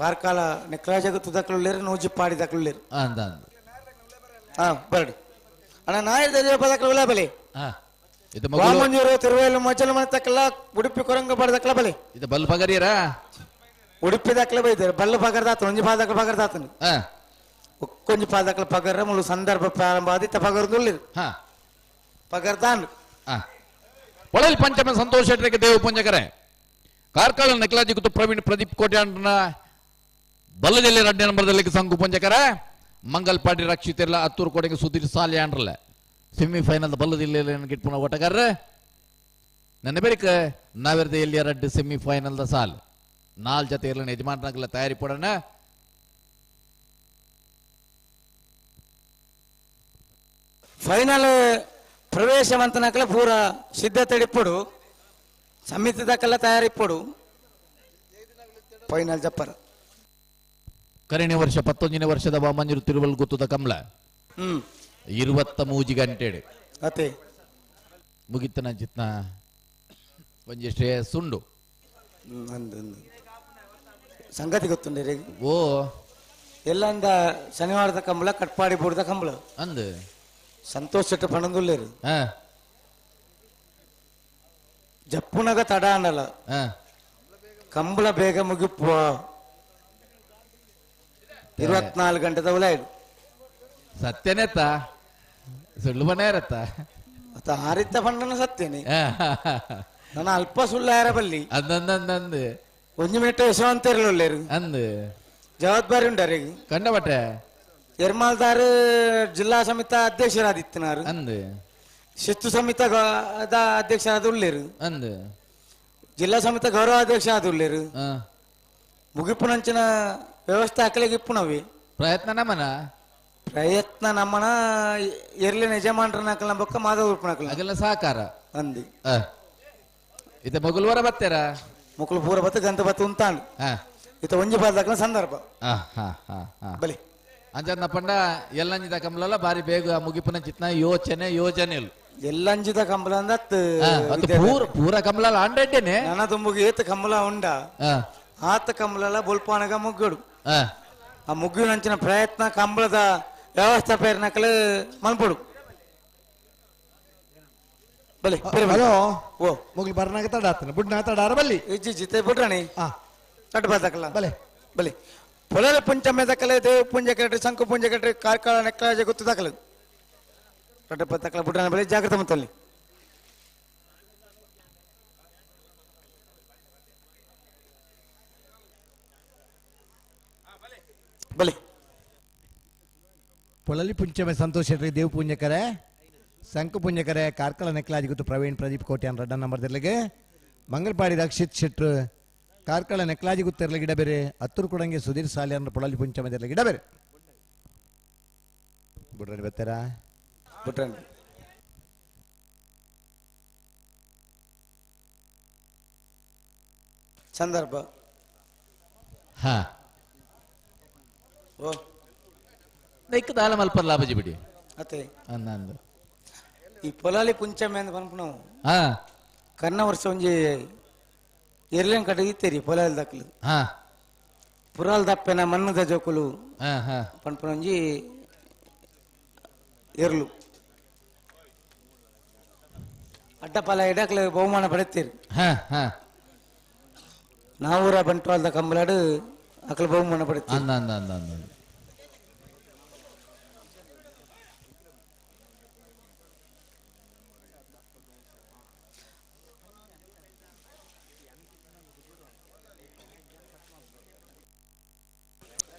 ಕಾರ್ಕಳ ನೆಕ್ರ ಜಗತ್ತು ದಕ್ಕಲುಳ್ಳೇರು ನೂಜಿ ಪಾಡಿ ದಕ್ಕಲುಳ್ಳೇರು ಅಂದ ಬರಡಿ ಅಣ್ಣ ನಾಯರ್ ಪದಕ್ಕಲ ಉಲ್ಲ ಬಲಿ ವಾಮಂಜೂರು ತಿರುವೇಲು ಮಜಲು ಮನೆ ತಕ್ಕಲ್ಲ ಉಡುಪಿ ಕೊರಂಗ ಪಡೆದಕ್ಕಲ ಬಲಿ ಇದು ಬಲ್ ಪಗರಿಯರ ಉಡುಪಿ ದಾಖಲೆ ಬೈದಾರೆ ಬಲ್ಲ ಪಗರ್ದಾತನು ಒಂಜಿ ಪಾದಕಲ ಪಗರ್ದಾತನು ಒಂಜಿ ಪಾದಕಲ ಪಗರ ಮುಳು ಸಂದರ್ಭ ಪ್ರಾರಂಭ ಆದಿತ್ತ ಪಗರ್ದುಳ್ಳಿರು ಪಗರ್ದಾನ್ ಪೊಳಲಿ ಪಂಚಮ ಸಂತೋಷ್ ಶೆಟ್ಟರಿಗೆ ದೇವ ಪುಂಜಕರೆ ಕಾರ್ಕಳ ನಕಲಾಜಿ ಗುತ್ತು ಪ್ರವೀಣ್ ಪ್ರದೀಪ್ ಕೋಟ್ಯಾಂಡ್ರನ ಬಲ್ಲದಲ್ಲಿ ಎರಡನೇ ನಂಬರ್ದಲ್ಲಿ ಸಂಗು ಪುಂಜಕರ ಮಂಗಲ್ಪಾಡಿ ರಕ್ಷಿತಿರ್ಲ ಅತ್ತೂರು ಕೋಟೆಗೆ ಸುಧೀರ್ ಸಾಲ್ಯಾಂಡ್ರಲ್ಲ ಸೆಮಿಫೈನಲ್ ಬಲ್ಲದಿಲ್ಲ ಗಿಟ್ಪುನ ಓಟಗಾರರ ನನ್ನ ಬಳಿಕ ನಾವೆರ್ದ ಎಲ್ಲಿ ಎರಡು ಸೆಮಿಫೈನಲ್ the ಸಾಲ್ ನಾಲ್ ಜೊತೆ ಇರಲಿಲ್ಲ ಯಜಮಾನರಾಗಲ್ಲ ತಯಾರಿ ಪಡೋಣ. ಫೈನಲ್ ಪ್ರವೇಶ ಮಂತನಕಲ ಪೂರ ಸಿದ್ಧತೆ ಇಪ್ಪಡು ಸಮಿತಿದಕ್ಕೆಲ್ಲ ತಯಾರಿಪ್ಪಡು ಫೈನಲ್ ಜಪ್ಪರ. ಕರಿಣೆ ವರ್ಷ 19ನೇ ವರ್ಷದ ವಾಮಂಜೂರು ತಿರುವಲ್ ಗುತ್ತದ ಕಮಲ 23 ಗಂಟೆಡು ಅತೆ ಮುಗಿತನ ಚಿತ್ನ ಒಂಜಿ ಶ್ರೇಯಸ್ಸುಂಡು ಸಂಗತಿ ಗೊತ್ತುಂಡು. ಓ ಎಲ್ಲಂದ ಶನಿವಾರದ ಕಂಬಳ ಕಟ್ಪಾಡಿ ಬೂಡ್ದ ಕಂಬಳ ಅಂದ ಸಂತೋಷ್ ಶೆಟ್ಟಿ ಪಣಂದುಲ್ಲೇರು ಜಪ್ಪುನಗ ತಡ ಅನ್ನಲ್ಲ ಕಂಬಳ ಬೇಗ ಮುಗಿಪ್ಪುವ. 24 ಗಂಟೆದ ಉಲಾಯ್ಡು ಸತ್ಯನೇತ ಸುಳ್ಳು ಬಣ್ಣ ಇರತ್ತ ಅತ್ತ ಆರಿತ್ತ ಬಣ್ಣನ ಸತ್ಯನೇ ನನ್ನ ಅಲ್ಪ ಸುಳ್ಳು ಯಾರ ಬಲ್ಲಿ ಅಂದಂದಂದು ಒಂಜಿ ಮಿನಿಟ್ ಯಶವಂತ ಇರಲಿಲ್ಲ ಅಂದು ಜವಾಬ್ದಾರಿ ಉಂಡಾರೆ ಕಂಡಬಟ್ಟೆ ಎರ್ಮಾಲ್ದಾರ್ ಜಿಲ್ಲಾ ಸಮಿತ ಅಧ್ಯಕ್ಷರಾದಿತ್ತಿನಾರು ಅಂದು ಶಿಸ್ತು ಸಮಿತ ಅಧ್ಯಕ್ಷರಾದ ಉಳ್ಳೇರು ಅಂದು ಜಿಲ್ಲಾ ಸಮಿತ ಗೌರವ ಅಧ್ಯಕ್ಷ ಆದ ಉಳ್ಳೇರು ಮುಗಿಪುನಂಚಿನ ವ್ಯವಸ್ಥೆ ಹಾಕಲಿಕ್ಕೆ ಇಪ್ಪುನವಿ ಪ್ರಯತ್ನ ನಮ್ಮನ ಪ್ರಯತ್ನ ನಮ್ಮನ ಎರ್ಲಿನ ಯಜಮಾನ್ರನ್ನ ಹಾಕಲ ಬೊಕ್ಕ ಮಾಧವ ಉಪ್ಪುನಕಲ ಅದೆಲ್ಲ ಸಹಕಾರ ಅಂದಿ ಇತ ಮಗುಲ್ವರ ಬತ್ತೇರ ಮುಕುಲು ಪೂರ ಬತ್ತ ಗಂತ ಬತ್ತ ಉಂತಾಂಡು ಇತ ಒಂಜಿ ಬಾದಾಕಲ ಸಂದರ್ಭ ಬಲಿ ಅಂಜನ್ನ ಪಂಡ ಎಲ್ಲಂಜಿದ ಕಂಬಲಲ್ಲ ಬಾರಿ ಬೇಗ ಮುಗಿಪುನ ಚಿತ್ನ ಯೋಚನೆ ಯೋಜನೆ ಎಲ್ಲಂಜಿದ ಕಂಬಲ ಅಂದ ಪೂರ ಪೂರ ಕಂಬಲ ಆಂಡೇನೆ ನನ್ನ ತುಂಬುಗೆ ಏತ ಕಂಬಲ ಉಂಡ ಆತ ಕಂಬಲಲ್ಲ ಬೊಲ್ಪಾನಗ ಮುಗ್ಗಡು ಆ ಮುಗ್ಗಿನಂಚಿನ ಪ್ರಯತ್ನ ಕಂಬಳದ ವ್ಯವಸ್ಥೆ ಪೇರ್ನಕಲು ಮನ್ಪೊಡು ಬಲೆ ಹಲೋ ಓ ಮುಗ್ಲು ಬರ್ನಾಗ ತಡ ಆತನ ಬುಡ್ನ ತಡಾರ ಬಲ್ಲಿ ಇಜ್ಜಿ ಜಿತೆ ಬುಡ್ರಾಣಿ ತಡ ಬಾದಕಲ ಬಲೆ ಬಲೆ ಪೊಲಲ ಪಂಚಮೆ ದಕಲೆ ದೇವ ಪುಂಜ ಕರೆಟ್ರಿ ಶಂಕು ಪುಂಜ ಕರೆಟ್ರಿ ಕಾರ್ಕಳ ನೆಕ್ಕಳ ಗೊತ್ತು ದಾಖಲೆ ತಡ ತಕಲ ಬುಡ್ರಾಣಿ ಬಲೆ ಜಾಗ್ರತೆ ಮತ್ತಲ್ಲಿ ಬಲೆ ಪೊಳಲಿ ಪುಂಚಮೆ ಸಂತೋಷ್ ಶೆಟ್ಟಿ ದೇವ್ ಪೂಂಜಕರೆ ಶಂಕು ಪುಂಜಕರೆ ಕಾರ್ಕಳ ನೆಕ್ಲಾಜಿ ಗುತ್ತು ಪ್ರವೀಣ್ ಪ್ರದೀಪ್ ಕೋಟ್ಯಾನ್ ರಡ್ಡ ನಂಬರ್ ತಿರ್ಲಿಗೆ ಮಂಗಲ್ಪಾಡಿ ರಕ್ಷಿತ್ ಶೆಟ್ರು ಕಾರ್ಕಳ ನೆಕ್ಲಾಜಿ ಗುತ್ತಿರ್ಲಿ ಗಿಡ ಬೇರೆ ಹತ್ತೂರು ಕೊಡಂಗೆ ಸುಧೀರ್ ಸಾಲಿಯನ್ ಪೊಳಲಿ ಪುಂಚಮೆ ತಿರ್ಲಿ ಗಿಡ ಬೇರೆ ಬುಡ್ರನಿ ಬರ್ತಾರಾ ಬುಡ್ರನಿ ಸಂದರ್ಭ ಹಾ ಓ ನೈಕ್ ದಾಲ ಮಲ್ಪರ್ ಲಾಭಜಿ ಬಿಡಿ ಅತ್ತೆ ಅಂದಂದು ಈ ಪೊಲಾಲಿ ಪುಂಚಮೆ ಅಂತ ಪನ್ಪುನವು ಹಾ ಕನ್ನ ವರ್ಷ ಒಂಜಿ ಎರ್ಲೇನ್ ಕಡೆ ಇತ್ತೇರಿ ಪೊಲಾಲಿ ದಕ್ಕಲು ಹಾ ಪುರಾಲ್ ದಪ್ಪೆನ ಮಣ್ಣದ ಜೋಕುಲು ಹಾ ಹಾ ಪನ್ಪುನ ಒಂಜಿ ಎರ್ಲು ಅಡ್ಡಪಾಲ ಇಡಕ್ಲು ಬಹುಮಾನ ಪಡೆತ್ತೀರಿ ಹಾ ಹಾ ನಾವೂರ ಬಂಟ್ವಾಳದ ಕಂಬಲಾಡು ಅಕಲ್ ಬಹುಮಾನ ಪಡೆತ್ತೀರಿ ಅಂದ ಅಂದ ಅಂದ ಅಂದ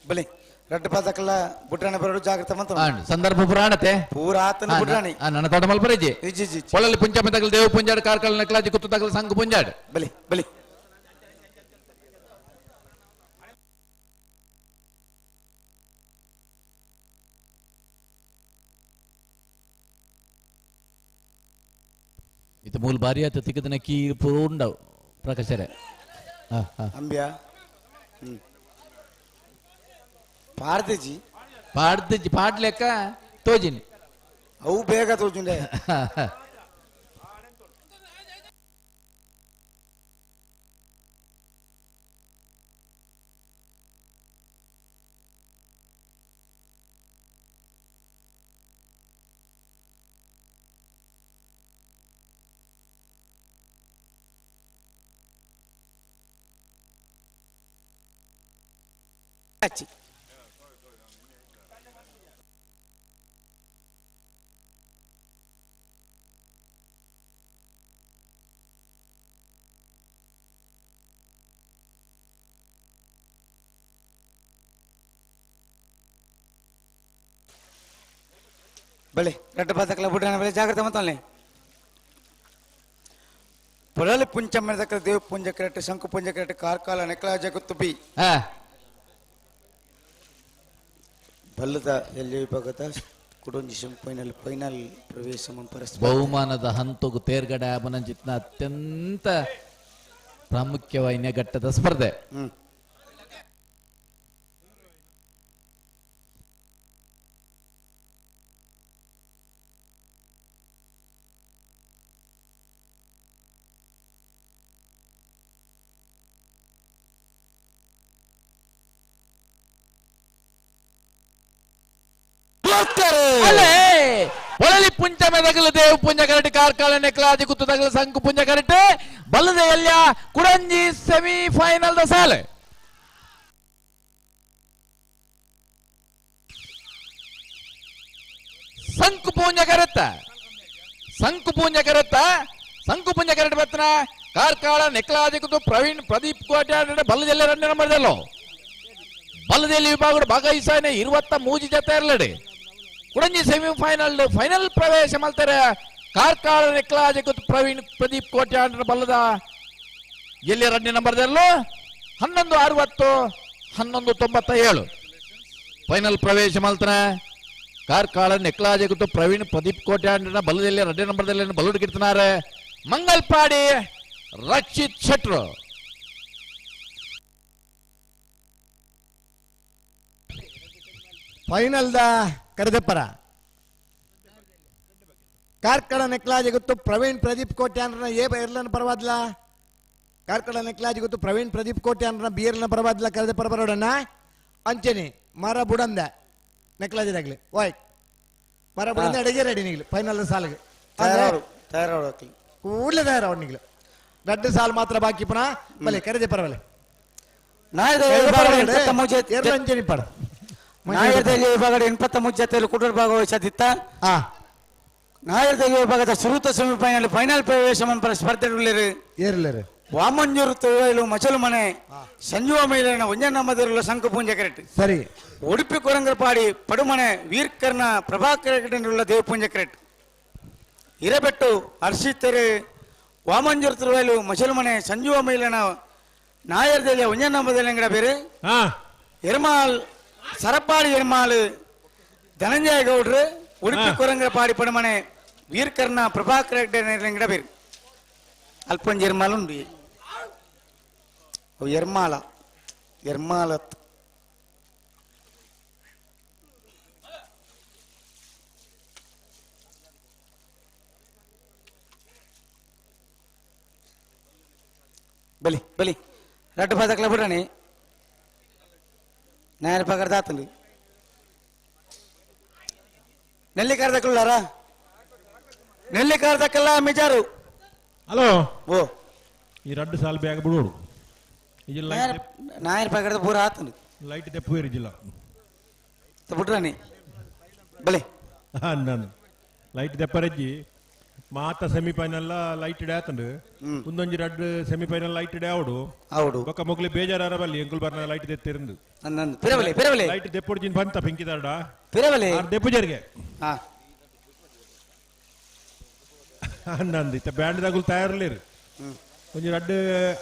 ಬಲಿ ರಡ್ಡ ಪಾದಕಲ್ಲ ಬುಡ್ರಾಣಿ ಬರೋಡು ಜಾಗ್ರತೆ ಮಂತ ಸಂದರ್ಭ ಪುರಾಣತೆ ಪೂರ ಆತನ ಬುಡ್ರಾಣಿ ನನ್ನ ತೋಟ ಮಲ್ಪರೇಜಿ ಪೊಳಲಿ ಪುಂಚಮೆ ತಗಲ್ ದೇವ ಪುಂಜಾಡ್ ಕಾರ್ಕಳ ನೆಕ್ಲಾಜಿ ಕುತ್ತು ತಗಲ್ ಸಂಘ ಪುಂಜಾಡ್ ಬಲಿ ಬಲಿ ಇದು ಮೂಲ ಬಾರಿ ಆತ ತಿಕ್ಕದನ ಕೀ ಪೂರ ಉಂಡವು ಪ್ರಕಾಶರೇ ಅಂಬ್ಯಾ ಪಾಡ್ದಿಜಿ ಪಾಡ್ದಿಜಿ ಪಾಡ್ಲೆಕ್ಕ ತೋಜಿನಿ ಅವು ಬೇಗ ತೋಜುಂಡೆ ಬಳೆ ರಡ್ಡ ಪಾತಕಲ ಬುಡ್ರಾಣ ಬಳೆ ಜಾಗ್ರತೆ ಮತ್ತೊಮ್ಮೆ ಪೊಳಲಿ ಪುಂಚ ದಕ್ಕಲ ದೇವ ಪುಂಜ ಕ್ರೆಟ್ ಶಂಕು ಪುಂಜ ಕ್ರೆಟ್ ಕಾರ್ಕಾಲ ನೆಕ್ಲ ಜಗತ್ತು ಬಿ ಬಲ್ಲದ ಎಲ್ಲಿ ವಿಭಾಗದ ಕುಡೊಂಜಿ ಫೈನಲ್ ಫೈನಲ್ ಪ್ರವೇಶ ಪರಸ್ಪರ ಬಹುಮಾನದ ಹಂತಗು ತೇರ್ಗಡೆ ಅಬನಂಜಿತ್ನ ಅತ್ಯಂತ ಪ್ರಾಮುಖ್ಯವಾಯಿನ ಘಟ್ಟದ ಸ್ಪರ್ಧೆ. ಒಳಲಿ ಪುಂಚ ಮೆದಗಲು ದೇವ್ ಪುಂಜ ಕರಟೆ ಕಾರ್ಕಾಳ ನೆಕ್ಲಾದಿ ಕುತ್ತು ತಗಲು ಸಂಕು ಪುಂಜ ಕರಟೆ ಬಲ್ಲದೆ ಎಲ್ಯ ಕುಡಂಜಿ semi final the ಸಾಲೆ. ಸಂಕುಪೂಂಜ ಕರೆತ್ತ ಸಂಕುಪೂಂಜ ಕರೆತ್ತ ಸಂಕುಪೂಂಜ ಕರೆಟ್ ಬತ್ತನ ಕಾರ್ಕಳ ನೆಕ್ಲಾದಿಕುತು ಪ್ರವೀಣ್ ಪ್ರದೀಪ್ ಕೋಟ್ಯಾಡ ಬಲ್ಲದೆಲ್ಲ ರನ್ನೆ ನಂಬರ್ದಲ್ಲೋ ಬಲ್ಲದೆಲ್ಲಿ ವಿಭಾಗ ಭಾಗವಹಿಸಾನೆ 23 ಜೊತೆ ಇರಲಡೆ ಕುಡಂಜಿ ಸೆಮಿಫೈನಲ್ ಫೈನಲ್ ಪ್ರವೇಶ ಮಲ್ತಾರೆ ಕಾರ್ಕಳ ನೆಕ್ಲಾದಿಕುತು ಪ್ರವೀಣ್ ಪ್ರದೀಪ್ ಕೋಟ್ಯಾಡ ಬಲ್ಲದ ಎಲ್ಲಿ ರನ್ನೆ ನಂಬರ್ದಲ್ಲೋ 11:60 11:97 ಫೈನಲ್ ಪ್ರವೇಶ ಮಲ್ತಾನೆ ಕಾರ್ಕಳ ನೆಕ್ಲಾಜೆಗುತ್ತು ಪ್ರವೀಣ್ ಪ್ರದೀಪ್ ಕೋಟ್ಯಾನ್ ಬಲ್ಲದಲ್ಲಿ ರಡ್ಡೆ ನಂಬರ್ದಲ್ಲಿ ಬಲ್ಲುಡ್ ಕಿಡ್ತಿನಾರೆ ಮಂಗಲ್ಪಾಡಿ ರಕ್ಷಿತ್ ಶೆಟ್ರು ಫೈನಲ್ the ಕರೆದೆಪ್ಪರ ಕಾರ್ಕಳ ನೆಕ್ಲಾಜೆಗುತ್ತು ಪ್ರವೀಣ್ ಪ್ರದೀಪ್ ಕೋಟ್ಯಾನ್ ಎ ಎರ್ಲನ್ ಪರವಾದ್ಲ ಕಾರ್ಕಳ ನೆಕ್ಲಾಜೆಗುತ್ತು ಪ್ರವೀಣ್ ಪ್ರದೀಪ್ ಕೋಟ್ಯಾನ್ ಬಿ ಎರ್ಲನ್ ಪರವಾದ್ಲ ಕರೆದೆಪ್ಪರ ಬರೋಡಣ್ಣ ಅಂಚೆನೆ ಮರ ಬುಡಂದ ನೆಕ್ಲಾಜಿದಾಗಲಿ ವಾಯ್ ಮರ ಬುಡಂದ ಅಡಿಗೆ ರೆಡಿ ನೀಗ್ಲು ಫೈನಲ್ ಸಾಲಿಗೆ ತಯಾರು ಕೂಡಲೇ ತಯಾರು ನೀಗ್ಲು ದಡ್ಡ ಸಾಲು ಮಾತ್ರ ಬಾಕಿ ಪುನಃ ಬಲೆ ಕರೆದೆ ಪರವಲೆ ನಾಯರ್ದಲ್ಲಿ ವಿಭಾಗದ 83 ಜೊತೆಯಲ್ಲಿ ಕುಟುಂಬ ಭಾಗವಹಿಸದಿತ್ತ ನಾಯರ್ದಲ್ಲಿ ವಿಭಾಗದ ಸುರುತ ಸೆಮಿಫೈನಲ್ ಫೈನಲ್ ಪ್ರವೇಶ ಮಂಪರ ಸ್ಪರ್ಧೆ ಏರ್ಲೇರು ವಾಮಂಜೂರು ತೊಯ್ಲು ಮಚಲು ಮನೆ ಸಂಜುವ ಮೇಲಿನ ಒಂಜನಮ್ಮದಿರುವ ಶಂಕು ಪೂಂಜ ಕರೆಟ್ ಸರಿ ಉಡುಪಿ ಕೊರಂಗರಪಾಡಿ ಪಡುಮನೆ ವೀರ್ಕರ್ಣ ಪ್ರಭಾಕರ ದೇವಪೂಂಜ ಕರೆಟ್ ಇರಬೆಟ್ಟು ಹರ್ಷಿತರೆ ವಾಮಂಜೂರು ತಿರುವೈಲು ಮಚಲು ಮನೆ ಸಂಜುವ ಮೇಲಿನ ನಾಯರ್ದಲ್ಲಿ ಒಂಜನಮ್ಮದಲ್ಲಿ ಬೇರೆ ಎರ್ಮಾಲ್ ಸರಪಾಡಿ ಎರ್ಮಾಲ್ ಧನಂಜಯ ಗೌಡ್ರು ಉಡುಪಿ ಕೊರಂಗರಪಾಡಿ ಪಡುಮನೆ ವೀರ್ಕರ್ಣ ಪ್ರಭಾಕರ ಬೇರೆ ಅಲ್ಪಂಜ್ ಎರ್ಮಾಲ್ ಉಂಡು ಎರ್ಮಾಲ ಎರ್ಮಾಲತ್ ಬಲಿ ಬಲಿ ರಡ್ಡು ಪದಕ್ಲ ಬಿಡಣಿ ನಾಯರ ಪಗರ್ ದಾತಂడి ನೆಲ್ಲಿಕಾರ್ದಕ್ಕಲ್ಲಾರ ನೆಲ್ಲಿಕಾರ್ದಕ್ಕಲ್ಲ ಮಿಜಾರು ಹಲೋ ಓ ಈ ರಡ್ಡು ಸಾಲು ಬ್ಯಾಗ್ ಬಿಡೋಡು ನಾಯರ್ ಪಗರದ ಪೂರ ಆತಂడి ಲೈಟ್ ತೆಪ್ಪು ಇರಿಜಿಲ್ಲ ಬಿಡ್ರಾಣಿ ಬಲೆ ನಾನು ಲೈಟ್ ತೆಪ್ಪರಜ್ಜಿ ಮಾತ ಸೆಮಿಫೈನಲ್ ಲೈಟ್ ಇಡೆ ಆತಂಡು ಒಂದೊಂಜಿ ರಡ್ಡು ಸೆಮಿಫೈನಲ್ ಲೈಟ್ ಇಡೆ ಆವಡು ಆವಡು ಬೊಕ್ಕ ಮೊಗ್ಲಿ ಬೇಜಾರ ಬಲ್ಲಿ ಎಂಕುಲ್ ಬರ್ನ ಲೈಟ್ ತೆತ್ತಿರಂದು ಪಿರವಲೆ ಪಿರವಲೆ ಲೈಟ್ ದೆಪ್ಪೊಡು ಜಿನ್ ಬಂತ ಪಿಂಕಿದಾರ್ಡ ಪಿರವಲೆ ದೆಪ್ಪು ಜರಿಗೆ ಹಾ ನಂದು ಇತ್ತ ಬ್ಯಾಂಡ್ ದಾಗುಲ್ ತಯಾರಲೇರು ಒಂಜಿ ರಡ್ಡು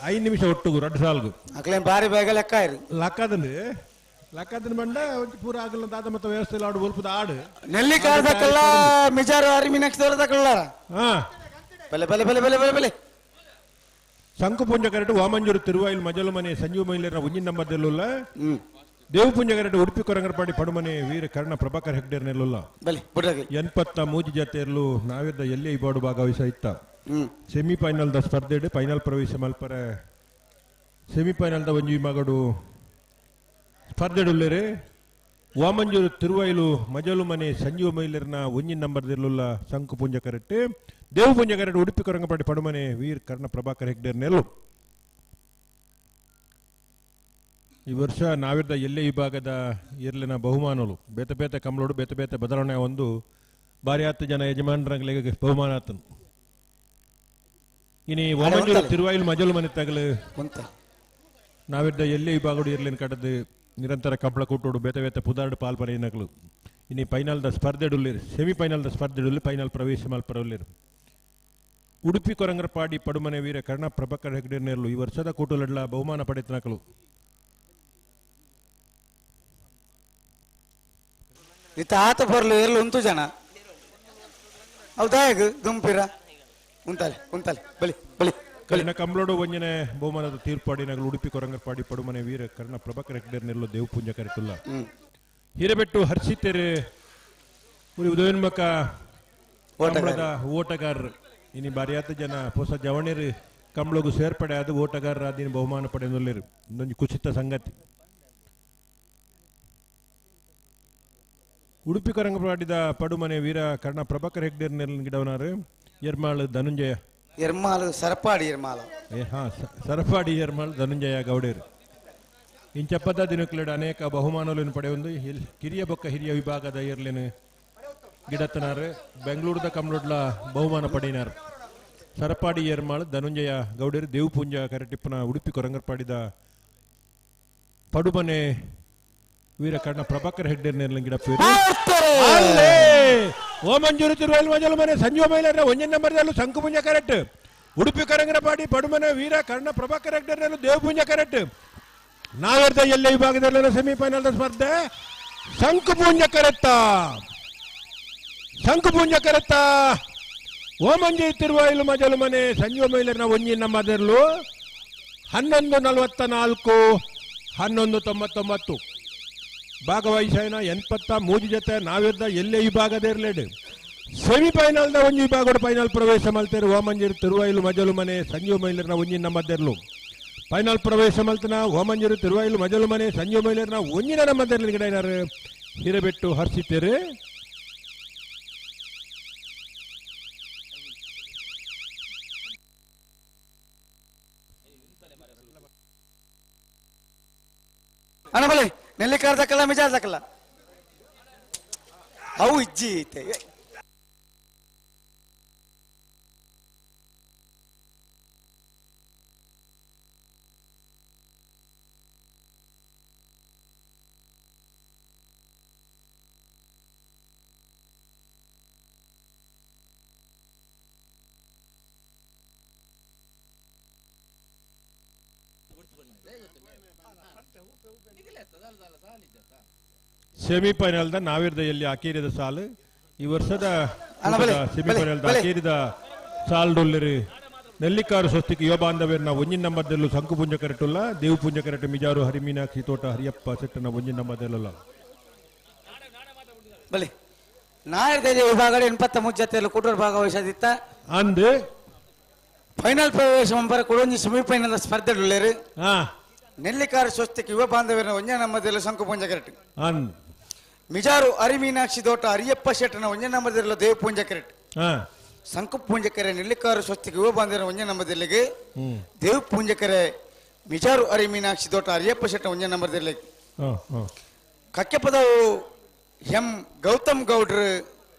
5 ನಿಮಿಷ ಒಟ್ಟುಗು ರಡ್ಡು ಸಾಲ್ಗು ಅಕ್ಲೇನ್ ಬಾರಿ ಬೇಗ ಲೆಕ್ಕ ಇರು ಲಕ್ಕದನ್ ಲಕ್ಕದನ್ ಬಂಡ ಒಂಜಿ ಪೂರ ಆಗಲ್ಲ ದಾದ ಮತ್ತೆ ವ್ಯವಸ್ಥೆ ಆಡು ಒಲ್ಪದ ಆಡು ನೆಲ್ಲಿಕಾರ್ದಕ್ಕಲ್ಲ ಮಿಜಾರು ಆರಿ ಮೀನಾಕ್ಷಿ ದೊರದಕ್ಕಲ್ಲಾರ ಹಾ ಬಲೆ ಬಲೆ ಬಲೆ ಬಲೆ ಬಲೆ ಬಲೆ ಶಂಕುಪುಂಜ ಕರೆಟು ವಾಮಂಜೂರು ತಿರುವಾಯಿಲ್ ಮಜಲು ಮನೆ ಸಂಜೀವ ಮಹಿಳೆಯರ ಉಂಜಿನ ನಂಬರ್ದಲ್ಲುಲ್ಲ ದೇವಪುಂಜ ಕರೆಟು ಉಡುಪಿ ಕೊರಂಗರಪಾಡಿ ಪಡುಮನೆ ವೀರ ಕರ್ಣ ಪ್ರಭಾಕರ್ ಹೆಗ್ಡೇರ್ ನೆಲ್ಲುಲ್ಲ ಬಲೆ ಬುಡ್ರಗಿ 83 ಜತೆಯಲ್ಲೂ ನಾವಿದ್ದ ಎಲ್ಲಿ ಇಬಾಡು ಭಾಗವಹಿಸ ಇತ್ತ ಸೆಮಿಫೈನಲ್ the ಸ್ಪರ್ಧೆ ಫೈನಲ್ ಪ್ರವೇಶ ಮಲ್ಪರೆ ಸೆಮಿಫೈನಲ್ the ಒಂಜಿ ಮಗಡು ಸ್ಪರ್ಧೆಡುಲ್ಲೇರೆ ವಾಮಂಜೂರು ತಿರುವೈಲು ಮಜಲು ಮನೆ ಸಂಜೀವ ಮಹಿಳೆಯರ್ನ ಒಂಜಿನ ನಂಬರ್ದಿರಲುಲ್ಲ ಶಂಕು ಪುಂಜ ಕರೆಟ್ಟೆ ದೇವಪುಂಜ ಕರೆಟ್ಟು ಉಡುಪಿ ಕೊರಂಗಪಾಡಿ ಪಡುಮನೆ ವೀರ್ ಕರ್ಣ ಪ್ರಭಾಕರ್ ಹೆಗ್ಡೇರ್ ನೆಲ್ಲು ಈ ವರ್ಷ ನಾವಿದ್ದ ಎಲ್ಲೇ ವಿಭಾಗದ ಇರ್ಲಿನ ಬಹುಮಾನಲು ಬೇತೆ ಬೇತೆ ಕಂಬಳೋಡು ಬೇತೆ ಬೇತೆ ಬದಲಾವಣೆ ಒಂದು ಬಾರಿ ಹತ್ತು ಜನ ಯಜಮಾನರಂಗ್ಲಿಗೆ ಬಹುಮಾನ ಆತನು ಇನಿ ವಾಮಂಜೂರು ತಿರುವಾಯಿಲು ಮಜಲು ಮನೆ ತಗಲು ನಾವಿದ್ದ ಎಲ್ಲೇ ವಿಭಾಗಡು ಇರ್ಲಿನ ಕಡದು ನಿರಂತರ ಕಂಬಳ ಕೂಟೋಡು ಬೇತೆ ಬೇತೆ ಪುದಾರ್ಡು ಪಾಲ್ಪರೆಯಿನಕಲು ಇನಿ ಫೈನಲ್ the ಸ್ಪರ್ಧೆಡುಲ್ಲಿರು ಸೆಮಿಫೈನಲ್ the ಸ್ಪರ್ಧೆಡುಲ್ಲಿ ಫೈನಲ್ ಪ್ರವೇಶ ಮಲ್ಪರಲ್ಲಿರು ಉಡುಪಿ ಕೊರಂಗರಪಾಡಿ ಪಡುಮನೆ ವೀರ ಕರ್ಣ ಪ್ರಭಾಕರ್ ಹೆಗ್ಡೆ ನೆರಳು ಈ ವರ್ಷದ ಕೂಟುಲಡ್ಲ ಬಹುಮಾನ ಪಡೆತನಕಲು ಇತ್ತ ಆತ ಬರ್ಲು ಎರ್ಲು ಉಂಟು ಜನ ಹೌದಾ ದುಂಪಿರ ಉಂತಲೆ ಉಂತಲೆ ಬಲಿ ಬಲಿ ಕಲಿನ ಕಂಬ್ಳೋಡು ಒಂಜನೆ ಬಹುಮಾನದ ತೀರ್ಪಾಡಿನಗಳು ಉಡುಪಿ ಕೊರಂಗರಪಾಡಿ ಪಡುಮನೆ ವೀರ ಕರ್ಣ ಪ್ರಭಾಕರ್ ಹೆಗ್ಡೆ ನೆರಳು ದೇವಪುಂಜ ಕರೆತುಲ್ಲ ಹಿರೇಬೆಟ್ಟು ಹರ್ಷಿತೆರೆ ಉರಿ ಉದಯೋನ್ಮುಖ ಕಂಬಳದ ಓಟಗಾರರು ಇನಿ ಬಾರಿಯಾತ ಜನ ಹೊಸ ಜವಣಿರು ಕಂಬಳಗು ಸೇರ್ಪಡೆ ಆದ ಓಟಗಾರರ ಆದಿನ ಬಹುಮಾನ ಪಡೆಯಲಿರು ಇನ್ನೊಂದು ಕುಸಿತ ಸಂಗತಿ ಉಡುಪಿ ಕರಂಗಪಾಡಿದ ಪಡುಮನೆ ವೀರ ಕರ್ಣ ಪ್ರಭಾಕರ್ ಹೆಗ್ಡೇರ್ ನೆರಳಿನ ಗಿಡವನಾರು ಎರ್ಮಾಳು ಧನುಂಜಯ ಎರ್ಮಾಲು ಸರಪಾಡಿ ಎರ್ಮಾಲ ಹಾ ಸರಪಾಡಿ ಎರ್ಮಾಳು ಧನುಂಜಯ ಗೌಡೇರು ಇಂಚಪ್ಪದ ದಿನಕ್ಲೆಡ್ ಅನೇಕ ಬಹುಮಾನಗಳನ್ನು ಪಡೆಯೊಂದು ಕಿರಿಯ ಬೊಕ್ಕ ಹಿರಿಯ ವಿಭಾಗದ ಇರ್ಲೇನು ಗಿಡತನಾರ್ ಬೆಂಗಳೂರದ ಕಮಲೊಡ್ಲ ಬಹುಮಾನ ಪಡೆಯಿನಾರ್ ಸರಪಾಡಿ ಏರ್ಮಾಳು ಧನುಂಜಯ ಗೌಡರು ದೇವಪೂಂಜ ಕರಟಿಪ್ಪನ ಉಡುಪಿ ಕೊರಂಗರ್ಪಾಡಿದ ಪಡುಮನೆ ವೀರಕರ್ಣ ಪ್ರಭಾಕರ್ ಹೆಗ್ಡೆ ಗಿಡಪ್ಪೇರು ಓಮಂಜೂರು ತಿರುವೈಲ್ ಮಜಲು ಮನೆ ಸಂಜೀವ ಮೈಲರ ಒಂಜನ್ ನಂಬರ್ದಲ್ಲೂ ಶಂಕುಪುಂಜ ಕರೆಕ್ಟ್ ಉಡುಪಿ ಕರಂಗರಪಾಡಿ ಪಡುಮನೆ ವೀರ ಕರ್ಣ ಪ್ರಭಾಕರ್ ಹೆಗ್ಡೆ ದೇವಪುಂಜ ಕರೆಕ್ಟ್ ನಾವೆರ್ದ ಎಲ್ಲ ವಿಭಾಗದಲ್ಲೆಲ್ಲ ಸೆಮಿಫೈನಲ್ ಸ್ಪರ್ಧೆ ಶಂಕುಪುಂಜ ಕರೆತ್ತ ಶಂಕುಪುಂಜ ಕರೆತ್ತ ಓಮಂಜಿ ತಿರುವಾಯಿಲು ಮಜಲು ಮನೆ ಸಂಜೀವ ಮೈಲರ್ನ ಒಂಜಿ ನಮ್ಮದೆರ್ಲು 11:44 11:99 ಭಾಗವಹಿಸೈನ 83 ಜೊತೆ ನಾವಿರ್ದ ಎಲ್ಲೇ ವಿಭಾಗದ ಇರ್ಲೇಡು ಸೆಮಿಫೈನಲ್ದ ಒಂಜಿ ವಿಭಾಗದ ಫೈನಲ್ ಪ್ರವೇಶ ಮಲ್ತೇರು ಓಮಂಜಿರು ತಿರುವಾಯಿಲು ಮಜಲು ಮನೆ ಸಂಜೀವ ಮೈಲರ್ನ ಒಂಜಿ ನಮ್ಮದೆರ್ಲು ಫೈನಲ್ ಪ್ರವೇಶ ಮಲ್ತನ ಓಮಂಜಿರು ತಿರುವಾಯಿಲು ಮಜಲು ಮನೆ ಸಂಜೀವ ಮೈಲರ್ನ ಒಂಜಿನ ನಮ್ಮದೆರ್ಲು ಗಿಡ ಏನಾರು ಹಿರಬೆಟ್ಟು ಹರ್ಷಿತೇರು. ಅಣ್ಣ ಬಲೆ ನೆಲ್ಲಿಕಾರ ದಕ್ಕಲ್ಲ ಮಿಜಾರ್ ದಕ್ಕಲ್ಲ ಅವು ಇಜ್ಜಿ ಐತೆ. ಸೆಮಿಫೈನಲ್ದ ನಾವಿರ್ದೆಯಲ್ಲಿ ಅಕೇರಿದ ಸಾಲು ಈ ವರ್ಷದ ಸೆಮಿಫೈನಲ್ದ ಅಕೇರಿದ ಸಾಲ್ಡೊಲ್ಲಿರಿ ನೆಲ್ಲಿಕಾರು ಸ್ವಸ್ತಿಗೆ ಯುವ ಬಾಂಧವ್ಯರ್ನ ಒಂಜಿನ ನಂಬರ್ದಲ್ಲೂ ಶಂಕುಪುಂಜ ಕರೆಟುಲ್ಲ ದೇವಪುಂಜ ಕರೆಟು ಮಿಜಾರು ಹರಿಮೀನಾಕ್ಷಿ ತೋಟ ಹರಿಯಪ್ಪ ಸೆಟ್ಟನ ಒಂಜಿನ ನಂಬರ್ದಲ್ಲ ಬಲೆ ನಾಯರ್ದಲ್ಲಿ ವಿಭಾಗ 83 ಜೊತೆಯಲ್ಲಿ ಕೂಟೂರು ಭಾಗವಹಿಸದಿತ್ತ ಅಂದು ಫೈನಲ್ ಪ್ರವೇಶ ಮಂಬರ ಕೊಡೊಂಜಿ ಸೆಮಿಫೈನಲ್ ಸ್ಪರ್ಧೆ ಉಳ್ಳೇರು ನೆಲ್ಲಿಕಾರ ಸ್ವಸ್ತಿಗೆ ಯುವ ಬಾಂಧವ್ಯರ ಒಂಜೇ ನಂಬರ್ದಲ್ಲಿ ಶಂಕುಪುಂಜ ಕರೆಟು ಮಿಜಾರು ಅರಿಮೀನಾಕ್ಷಿ ದೋಟ ಅರಿಯಪ್ಪ ಶೆಟ್ಟನ ಒಂಜೇ ನಂಬರ್ದಿರಲ್ಲ ದೇವಪೂಂಜ ಕರೆಟ್ ಶಂಕುಪೂಂಜಕೆರೆ ನೆಲ್ಲಿಕಾರು ಸ್ವಸ್ತಿಗೆ ಯುವ ಬಾಂಧವ್ಯರ ಒಂಜೇ ನಂಬರ್ದಿಲ್ಲಿಗೆ ದೇವಪೂಂಜಕೆರೆ ಮಿಜಾರು ಅರಿಮೀನಾಕ್ಷಿ ದೋಟ ಅರಿಯಪ್ಪ ಶೆಟ್ಟನ ಒಂಜೇ ನಂಬರ್ದಿಲ್ಲಿಗೆ ಕಕ್ಕೆಪದವು ಎಂ ಗೌತಮ್ ಗೌಡ್ರು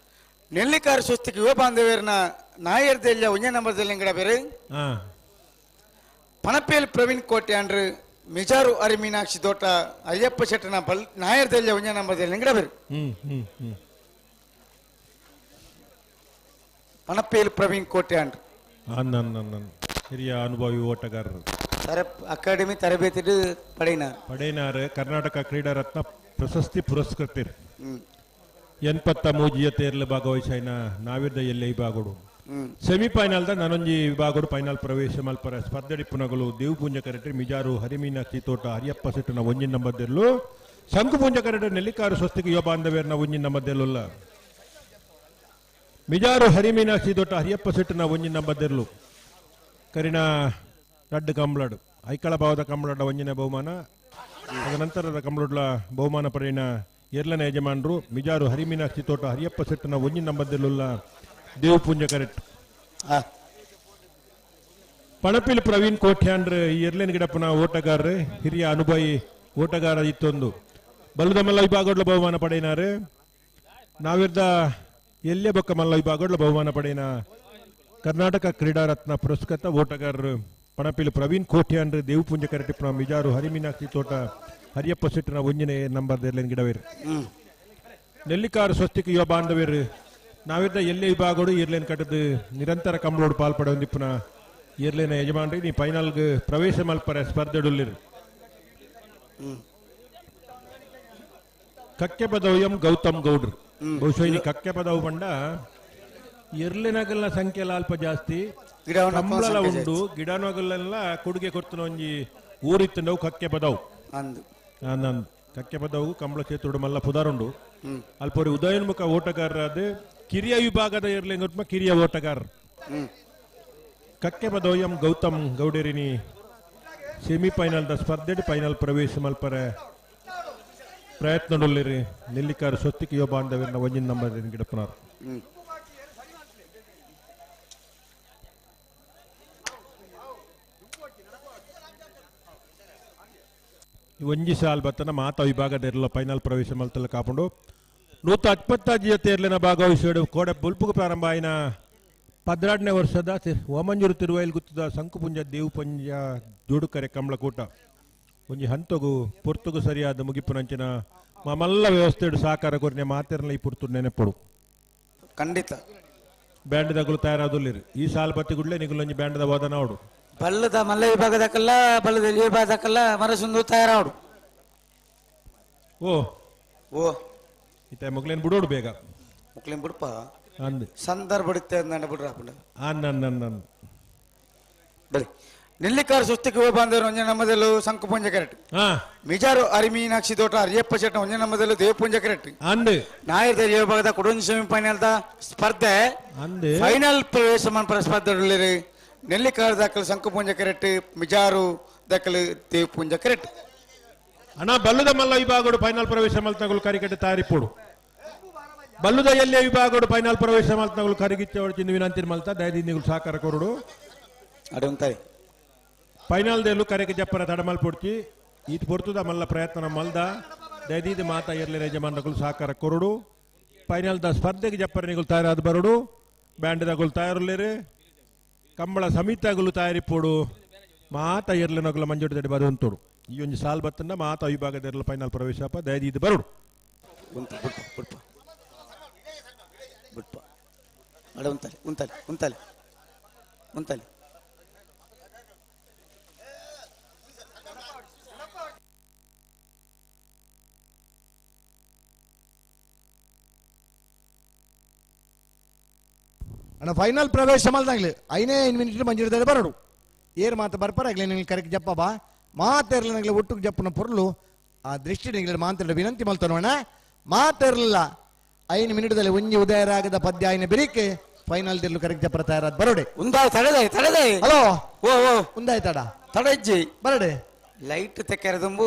ನೆಲ್ಲಿಕಾರ ಸ್ವಸ್ತಿಗೆ ಯುವ ಬಾಂಧವ್ಯರನ್ನ ನಾಯರ್ದೆಲ್ಲ ಒಂಜೇ ನಂಬರ್ದಲ್ಲಿ ಗಿಡ ಬೇರೆ ಪಣಪೇಲ್ ಪ್ರವೀಣ್ ಕೋಟ್ಯಾಂಡ್ರು ಮಿಜಾರು ಅರಿಮೀನಾಕ್ಷಿ ದೋಟ ಅಯ್ಯಪ್ಪ ಶೆಟ್ಟನ ಬಲ್ ನಾಯರ್ದೆಲ್ಲ ಒಂಜೇ ನಂಬರ್ದಲ್ಲಿ ಗಿಡ ಬೇರೆ ಪಣಪೇಲ್ ಪ್ರವೀಣ್ ಕೋಟ್ಯಾಂಡ್ರು ಹಿರಿಯ ಅನುಭವಿ ಓಟಗಾರರು ಅಕಾಡೆಮಿ ತರಬೇತಿ ಪಡೆಯಿನಾರ್ ಪಡೆಯಿನಾರ್ ಕರ್ನಾಟಕ ಕ್ರೀಡಾ ರತ್ನ ಪ್ರಶಸ್ತಿ ಪುರಸ್ಕೃತರು 83 ಜತೆಯಲ್ಲಿ ಭಾಗವಹಿಸೈನ ನಾವಿರ್ದ ಎಲ್ಲೆ ವಿಭಾಗಡು ಸೆಮಿಫೈನಲ್ದ ನಾನೊಂಜಿ ವಿಭಾಗಡು ಫೈನಲ್ ಪ್ರವೇಶ ಮಲ್ಪರ ಸ್ಪರ್ಧೆಡಿಪ್ಪುನಗಳು ದೇವಪೂಂಜ ಕರೆಟ್ರಿ ಮಿಜಾರು ಹರಿಮೀನಾಕ್ಷಿ ತೋಟ ಹರಿಯಪ್ಪ ಸೆಟ್ಟನ ಒಂಜಿನ ನಂಬರ್ದೆಲ್ಲು ಶಂಕುಪೂಂಜ ಕರೆಟ್ರಿ ನೆಲ್ಲಿಕಾರು ಸ್ವಸ್ತಿಗೆ ಯುವ ಬಾಂಧವ್ಯರ್ನ ಒಂಜಿನ ನಂಬರ್ದೆಲ್ಲುಲ್ಲ ಮಿಜಾರು ಹರಿಮೀನಾಕ್ಷಿ ತೋಟ ಹರಿಯಪ್ಪ ಸೆಟ್ಟನ ಒಂಜಿನ ನಂಬರ್ದೆಲ್ಲು ಕರಿನ ರಡ್ಡು ಕಂಬಳಡು ಐಕಳ ಭಾವದ ಕಂಬಳಡ ಒಂಜಿನ ಬಹುಮಾನ ಅದ ನಂತರದ ಕಂಬಳಡ್ಲ ಬಹುಮಾನ ಪಡೆಯಿನ ಎರ್ಲನ ಯಜಮಾನರು ಮಿಜಾರು ಹರಿಮೀನಾಕ್ಷಿ ತೋಟ ಹರಿಯಪ್ಪ ಸೆಟ್ಟನ ಒಂಜಿನ ನಂಬರ್ದೆಲ್ಲುಲ್ಲ ದೇವಪೂಂಜ ಕರೆಕ್ಟ್ ಪಣಪಿಲ್ ಪ್ರವೀಣ್ ಕೋಟ್ಯಾಂಡ್ರ ಈ ಎರ್ಲೇನ್ ಗಿಡಪ್ಪನ ಓಟಗಾರರು ಹಿರಿಯ ಅನುಭವಿ ಓಟಗಾರ ಇತ್ತೊಂದು ಬಲ್ಲದ ಮಲ್ಲ ವಿಭಾಗಡ್ಲ ಬಹುಮಾನ ಪಡೆಯಿನಾರು ನಾವಿರ್ದ ಎಲ್ಲೇ ಬೊಕ್ಕ ಮಲ್ಲ ವಿಭಾಗಡ್ಲ ಬಹುಮಾನ ಪಡೆಯಿನ ಕರ್ನಾಟಕ ಕ್ರೀಡಾ ರತ್ನ ಪುರಸ್ಕೃತ ಓಟಗಾರರು ಪಣಪಿಲ್ ಪ್ರವೀಣ್ ಕೋಟ್ಯಾಂಡ್ರ ದೇವಪೂಂಜ ಕರೆಕ್ಟ್ ಮಿಜಾರು ಹರಿಮೀನಾಕ್ಷಿ ತೋಟ ಹರಿಯಪ್ಪ ಸೆಟ್ಟನ ಒಂಜಿನ ನಂಬರ್ ಎರ್ಲೇನ್ ಗಿಡವೇರು ನೆಲ್ಲಿಕಾರು ಸ್ವಸ್ತಿಕ ಯುವ ಬಾಂಧವ್ಯರು ನಾವಿದ್ದ ಎಲ್ಲೇ ವಿಭಾಗಡು ಇರ್ಲೇನ್ ಕಟ್ಟದು ನಿರಂತರ ಕಂಬಳೋಡು ಪಾಲ್ಪಡ ಇರ್ಲೇನ ಯಜಮಾನ್ರಿ ನೀ ಫೈನಲ್ಗೆ ಪ್ರವೇಶ ಮಲ್ಪರ ಸ್ಪರ್ಧೆಡುಲ್ಲಿರು ಕಕ್ಕೆ ಪದವು ಎಂ ಗೌತಮ್ ಗೌಡ್ರು ಬಹುಶಃ ಈ ಕಕ್ಕೆ ಪದವು ಬಂಡ ಎರ್ಲೆನಗಲ್ನ ಸಂಖ್ಯೆ ಅಲ್ಪ ಜಾಸ್ತಿ ಕಂಬಳಲ ಉಂಡು ಗಿಡನಗಲ್ಲೆಲ್ಲ ಕೊಡುಗೆ ಕೊಡ್ತನ ಒಂಜಿ ಊರಿತ್ತು ನಾವು ಕಕ್ಕೆ ಪದವು ಅಂದು ಅಂದು ಕಕ್ಕೆ ಪದವು ಕಂಬಳ ಕ್ಷೇತ್ರೋಡು ಮಲ್ಲ ಪುದಾರುಂಡು ಅಲ್ಪೋರಿ ಉದಯೋನ್ಮುಖ ಓಟಗಾರರಾದ ಕಿರಿಯ ವಿಭಾಗದ ಇರ್ಲಿಂಗ ಕಿರಿಯ ಓಟಗಾರ ಕಕ್ಕೆ ಪದವು ಎಂ ಗೌತಮ್ ಗೌಡೇರಿನಿ ಸೆಮಿಫೈನಲ್ the ಸ್ಪರ್ಧೆ ಫೈನಲ್ ಪ್ರವೇಶ ಮಲ್ಪರೆ ಪ್ರಯತ್ನಡೊಲ್ಲಿರಿ ನೆಲ್ಲಿಕಾರ ಸ್ವಸ್ತಿಕ ಯುವ ಬಾಂಧವ್ಯನ ಒಂಜಿನ ನಂಬರ್ ಗಿಡಪ್ಪನಾರ್ ಒಂಜಿ ಸಾಲ್ ಬತ್ತನ ಮಾತಾ ವಿಭಾಗದ ಇರಲ್ಲ ಫೈನಲ್ ಪ್ರವೇಶ ಮಲ್ತಲ್ಲ ಕಾಪುಂಡು. 125 ಜೊತೆಯರ್ಲಿನ ಭಾಗವಹಿಸಿಡು ಕೋಡೆ ಬುಲ್ಪುಗು ಪ್ರಾರಂಭ ಆಯಿನ 12ನೇ ವರ್ಷದ ವಾಮಂಜೂರು ತಿರುವೈಲ್ ಗುತ್ತದ ಸಂಕುಪುಂಜ ದೇವುಪಂಜ ಜೋಡುಕರೆ ಕಂಬಳಕೂಟ ಒಂಜಿ ಹಂತಗು ಪೊರ್ತುಗು ಸರಿಯಾದ ಮುಗಿಪುನಂಚಿನ ಮಾಮಲ್ಲ ವ್ಯವಸ್ಥೆಡು ಸಹಕಾರ ಕೊರಿನ ಮಾತೆರ್ನ ಈ ಪುರ್ತುಡು ನೆನಪಡು ಖಂಡಿತ ಬ್ಯಾಂಡ್ ದಗುಲು ತಯಾರಾದುಲ್ಲಿರು ಈ ಸಾಲು ಬತ್ತಿ ಗುಡ್ಲೆ ನಿಗುಲೊಂಜಿ ಬ್ಯಾಂಡ್ದ ವಾದನ ಅವಡು ಬಲ್ಲದ ಮಲ್ಲ ವಿಭಾಗದಕ್ಕಲ್ಲ ಬಲ್ಲದ ವಿಭಾಗದಕ್ಕಲ್ಲ ಮರಸುಂದು ತಯಾರಾವಡು ಓ ಓ ಇತ್ತ ಮಗ್ಲೇನ್ ಬಿಡೋಡು ಬೇಗ ಮಕ್ಳೇನ್ ಬಿಡಪ್ಪ ಅಂದ್ ಸಂದರ್ಭ ಬಿಡುತ್ತೆ ಅಂದ ಬಿಡ್ರ ಅನ್ನ ಬರಿ ನೆಲ್ಲಿಕಾರು ಸುಸ್ತಿಗೆ ಹೋಗಿ ಬಂದವರು ಒಂಜೆ ನಮ್ಮದಲ್ಲೂ ಸಂಕುಪುಂಜ ಕರೆಕ್ಟ್ ಮಿಜಾರು ಅರಿಮೀನಾಕ್ಷಿ ತೋಟ ಅರಿಯಪ್ಪ ಶೆಟ್ಟ ಒಂಜೆ ನಮ್ಮದಲ್ಲೂ ದೇವಪುಂಜ ಕರೆಕ್ಟ್ ಅಂದ್ ನಾಯರ್ ವಿಭಾಗದ ಕೊಡೊಂಜಿ ಸೆಮಿಫೈನಲ್ the ಸ್ಪರ್ಧೆ ಅಂದ್ ಫೈನಲ್ ಪ್ರವೇಶ ಮನ್ಪರ ಸ್ಪರ್ಧೆ ನೆಲ್ಲಿಕಾರು ದಾಖಲು ಸಂಕುಪುಂಜ ಕರೆಕ್ಟ್ ಮಿಜಾರು ದಾಖಲು ದೇವಪುಂಜ ಕರೆಕ್ಟ್ ಅಣ್ಣ ಬಲ್ಲದ ಮಲ್ಲ ವಿಭಾಗಡು ಫೈನಲ್ ಪ್ರವೇಶ ಮಲ್ತಗಳು ಕರಿಕಟ್ಟೆ ತಯಾರಿಪೋಡು ಬಲ್ಲುದ ಎಲ್ಲೇ ವಿಭಾಗಡು ಫೈನಲ್ ಪ್ರವೇಶ ಮಲ್ತಗಳು ಕರಿಗಿಚ್ಚ ಚಿಂದು ವಿನಂತಿ ಮಲ್ತ ದಯದಿಂದ ಸಹಕಾರ ಕೊರಡು ಅಡುಂತಾರೆ ಫೈನಲ್ ದೇಲು ಕರೆಗೆ ಜಪ್ಪರ ತಡಮಲ್ ಪೊಡ್ಚಿ ಈತ್ ಪೊರ್ತುದ ಮಲ್ಲ ಪ್ರಯತ್ನ ಮಲ್ದ ದಯದೀದ ಮಾತಾ ಎರ್ಲಿನ ಯಜಮಾನಗಳು ಸಹಕಾರ ಕೊರಡು ಫೈನಲ್ the ಸ್ಪರ್ಧೆಗೆ ಜಪ್ಪರನಿಗಳು ತಯಾರಾದ ಬರಡು ಬ್ಯಾಂಡ್ದಗಳು ತಯಾರುಲ್ಲೇರು ಕಂಬಳ ಸಮಿತಗಳು ತಯಾರಿಪೋಡು ಮಾತಾ ಎರ್ಲಿನಗುಲ ಮಂಜೋಡಿ ತಡಿ ಬರುವಂತೋಡು ಈ ಒಂದು ಸಾಲ್ ಬತ್ತನ್ನ ಮಾತಾ ವಿಭಾಗದ ಫೈನಲ್ ಪ್ರವೇಶಪ್ಪ ದಯದೀದ ಬರಡು ಬಿಟ್ಪ ಅಡ ಉಂತಾಲೆ ಉಂತಾಲೆ ಉಂತಾಲೆ ಉಂತಾಲೆ ಅಣ್ಣ ಫೈನಲ್ ಪ್ರವೇಶ ಮಲ್ದಾಗ್ಲಿ ಐನೇ ಐದು ಮಿನಿಟ್ ಮಂಜೂರಿದ್ದಾರೆ ಬರಡು ಏರ್ ಮಾತು ಬರ್ಪರಾಗ್ಲಿ ನಿನ್ಗೆ ಕರೆಕ್ಟ್ ಜಪ್ಪ ಬಾ ಮಾತಿರ್ಲಿನಾಗ್ಲಿ ಒಟ್ಟಿಗೆ ಜಪ್ಪನ ಪೊರ್ಲು ಆ ದೃಷ್ಟಿ ನಿಂಗ್ಲಿ ಮಾತಾಡ ವಿನಂತಿ ಮಲ್ತನೋಣ ಮಾತಿರ್ಲಿಲ್ಲ 5 ಮಿನಿಟ್ದಲ್ಲಿ ಒಂಜಿ ಉದಯರಾಗದ ಪದ್ಯ ಐನ ಬೆರಿಕೆ ಫೈನಲ್ ದಿಲ್ಲು ಕರೆಕ್ಟ್ ಜಪ್ಪರ ತಯಾರಾದ ಬರೋಡೆ ಉಂದಾಯ್ ತಡೆದಾಯ್ ತಡೆದಾಯ್ ಹಲೋ ಓ ಓ ಉಂದಾಯ್ ತಡ ತಡ ಇಜ್ಜಿ ಬರಡೆ ಲೈಟ್ ತೆಕ್ಕೆರದುಂಬು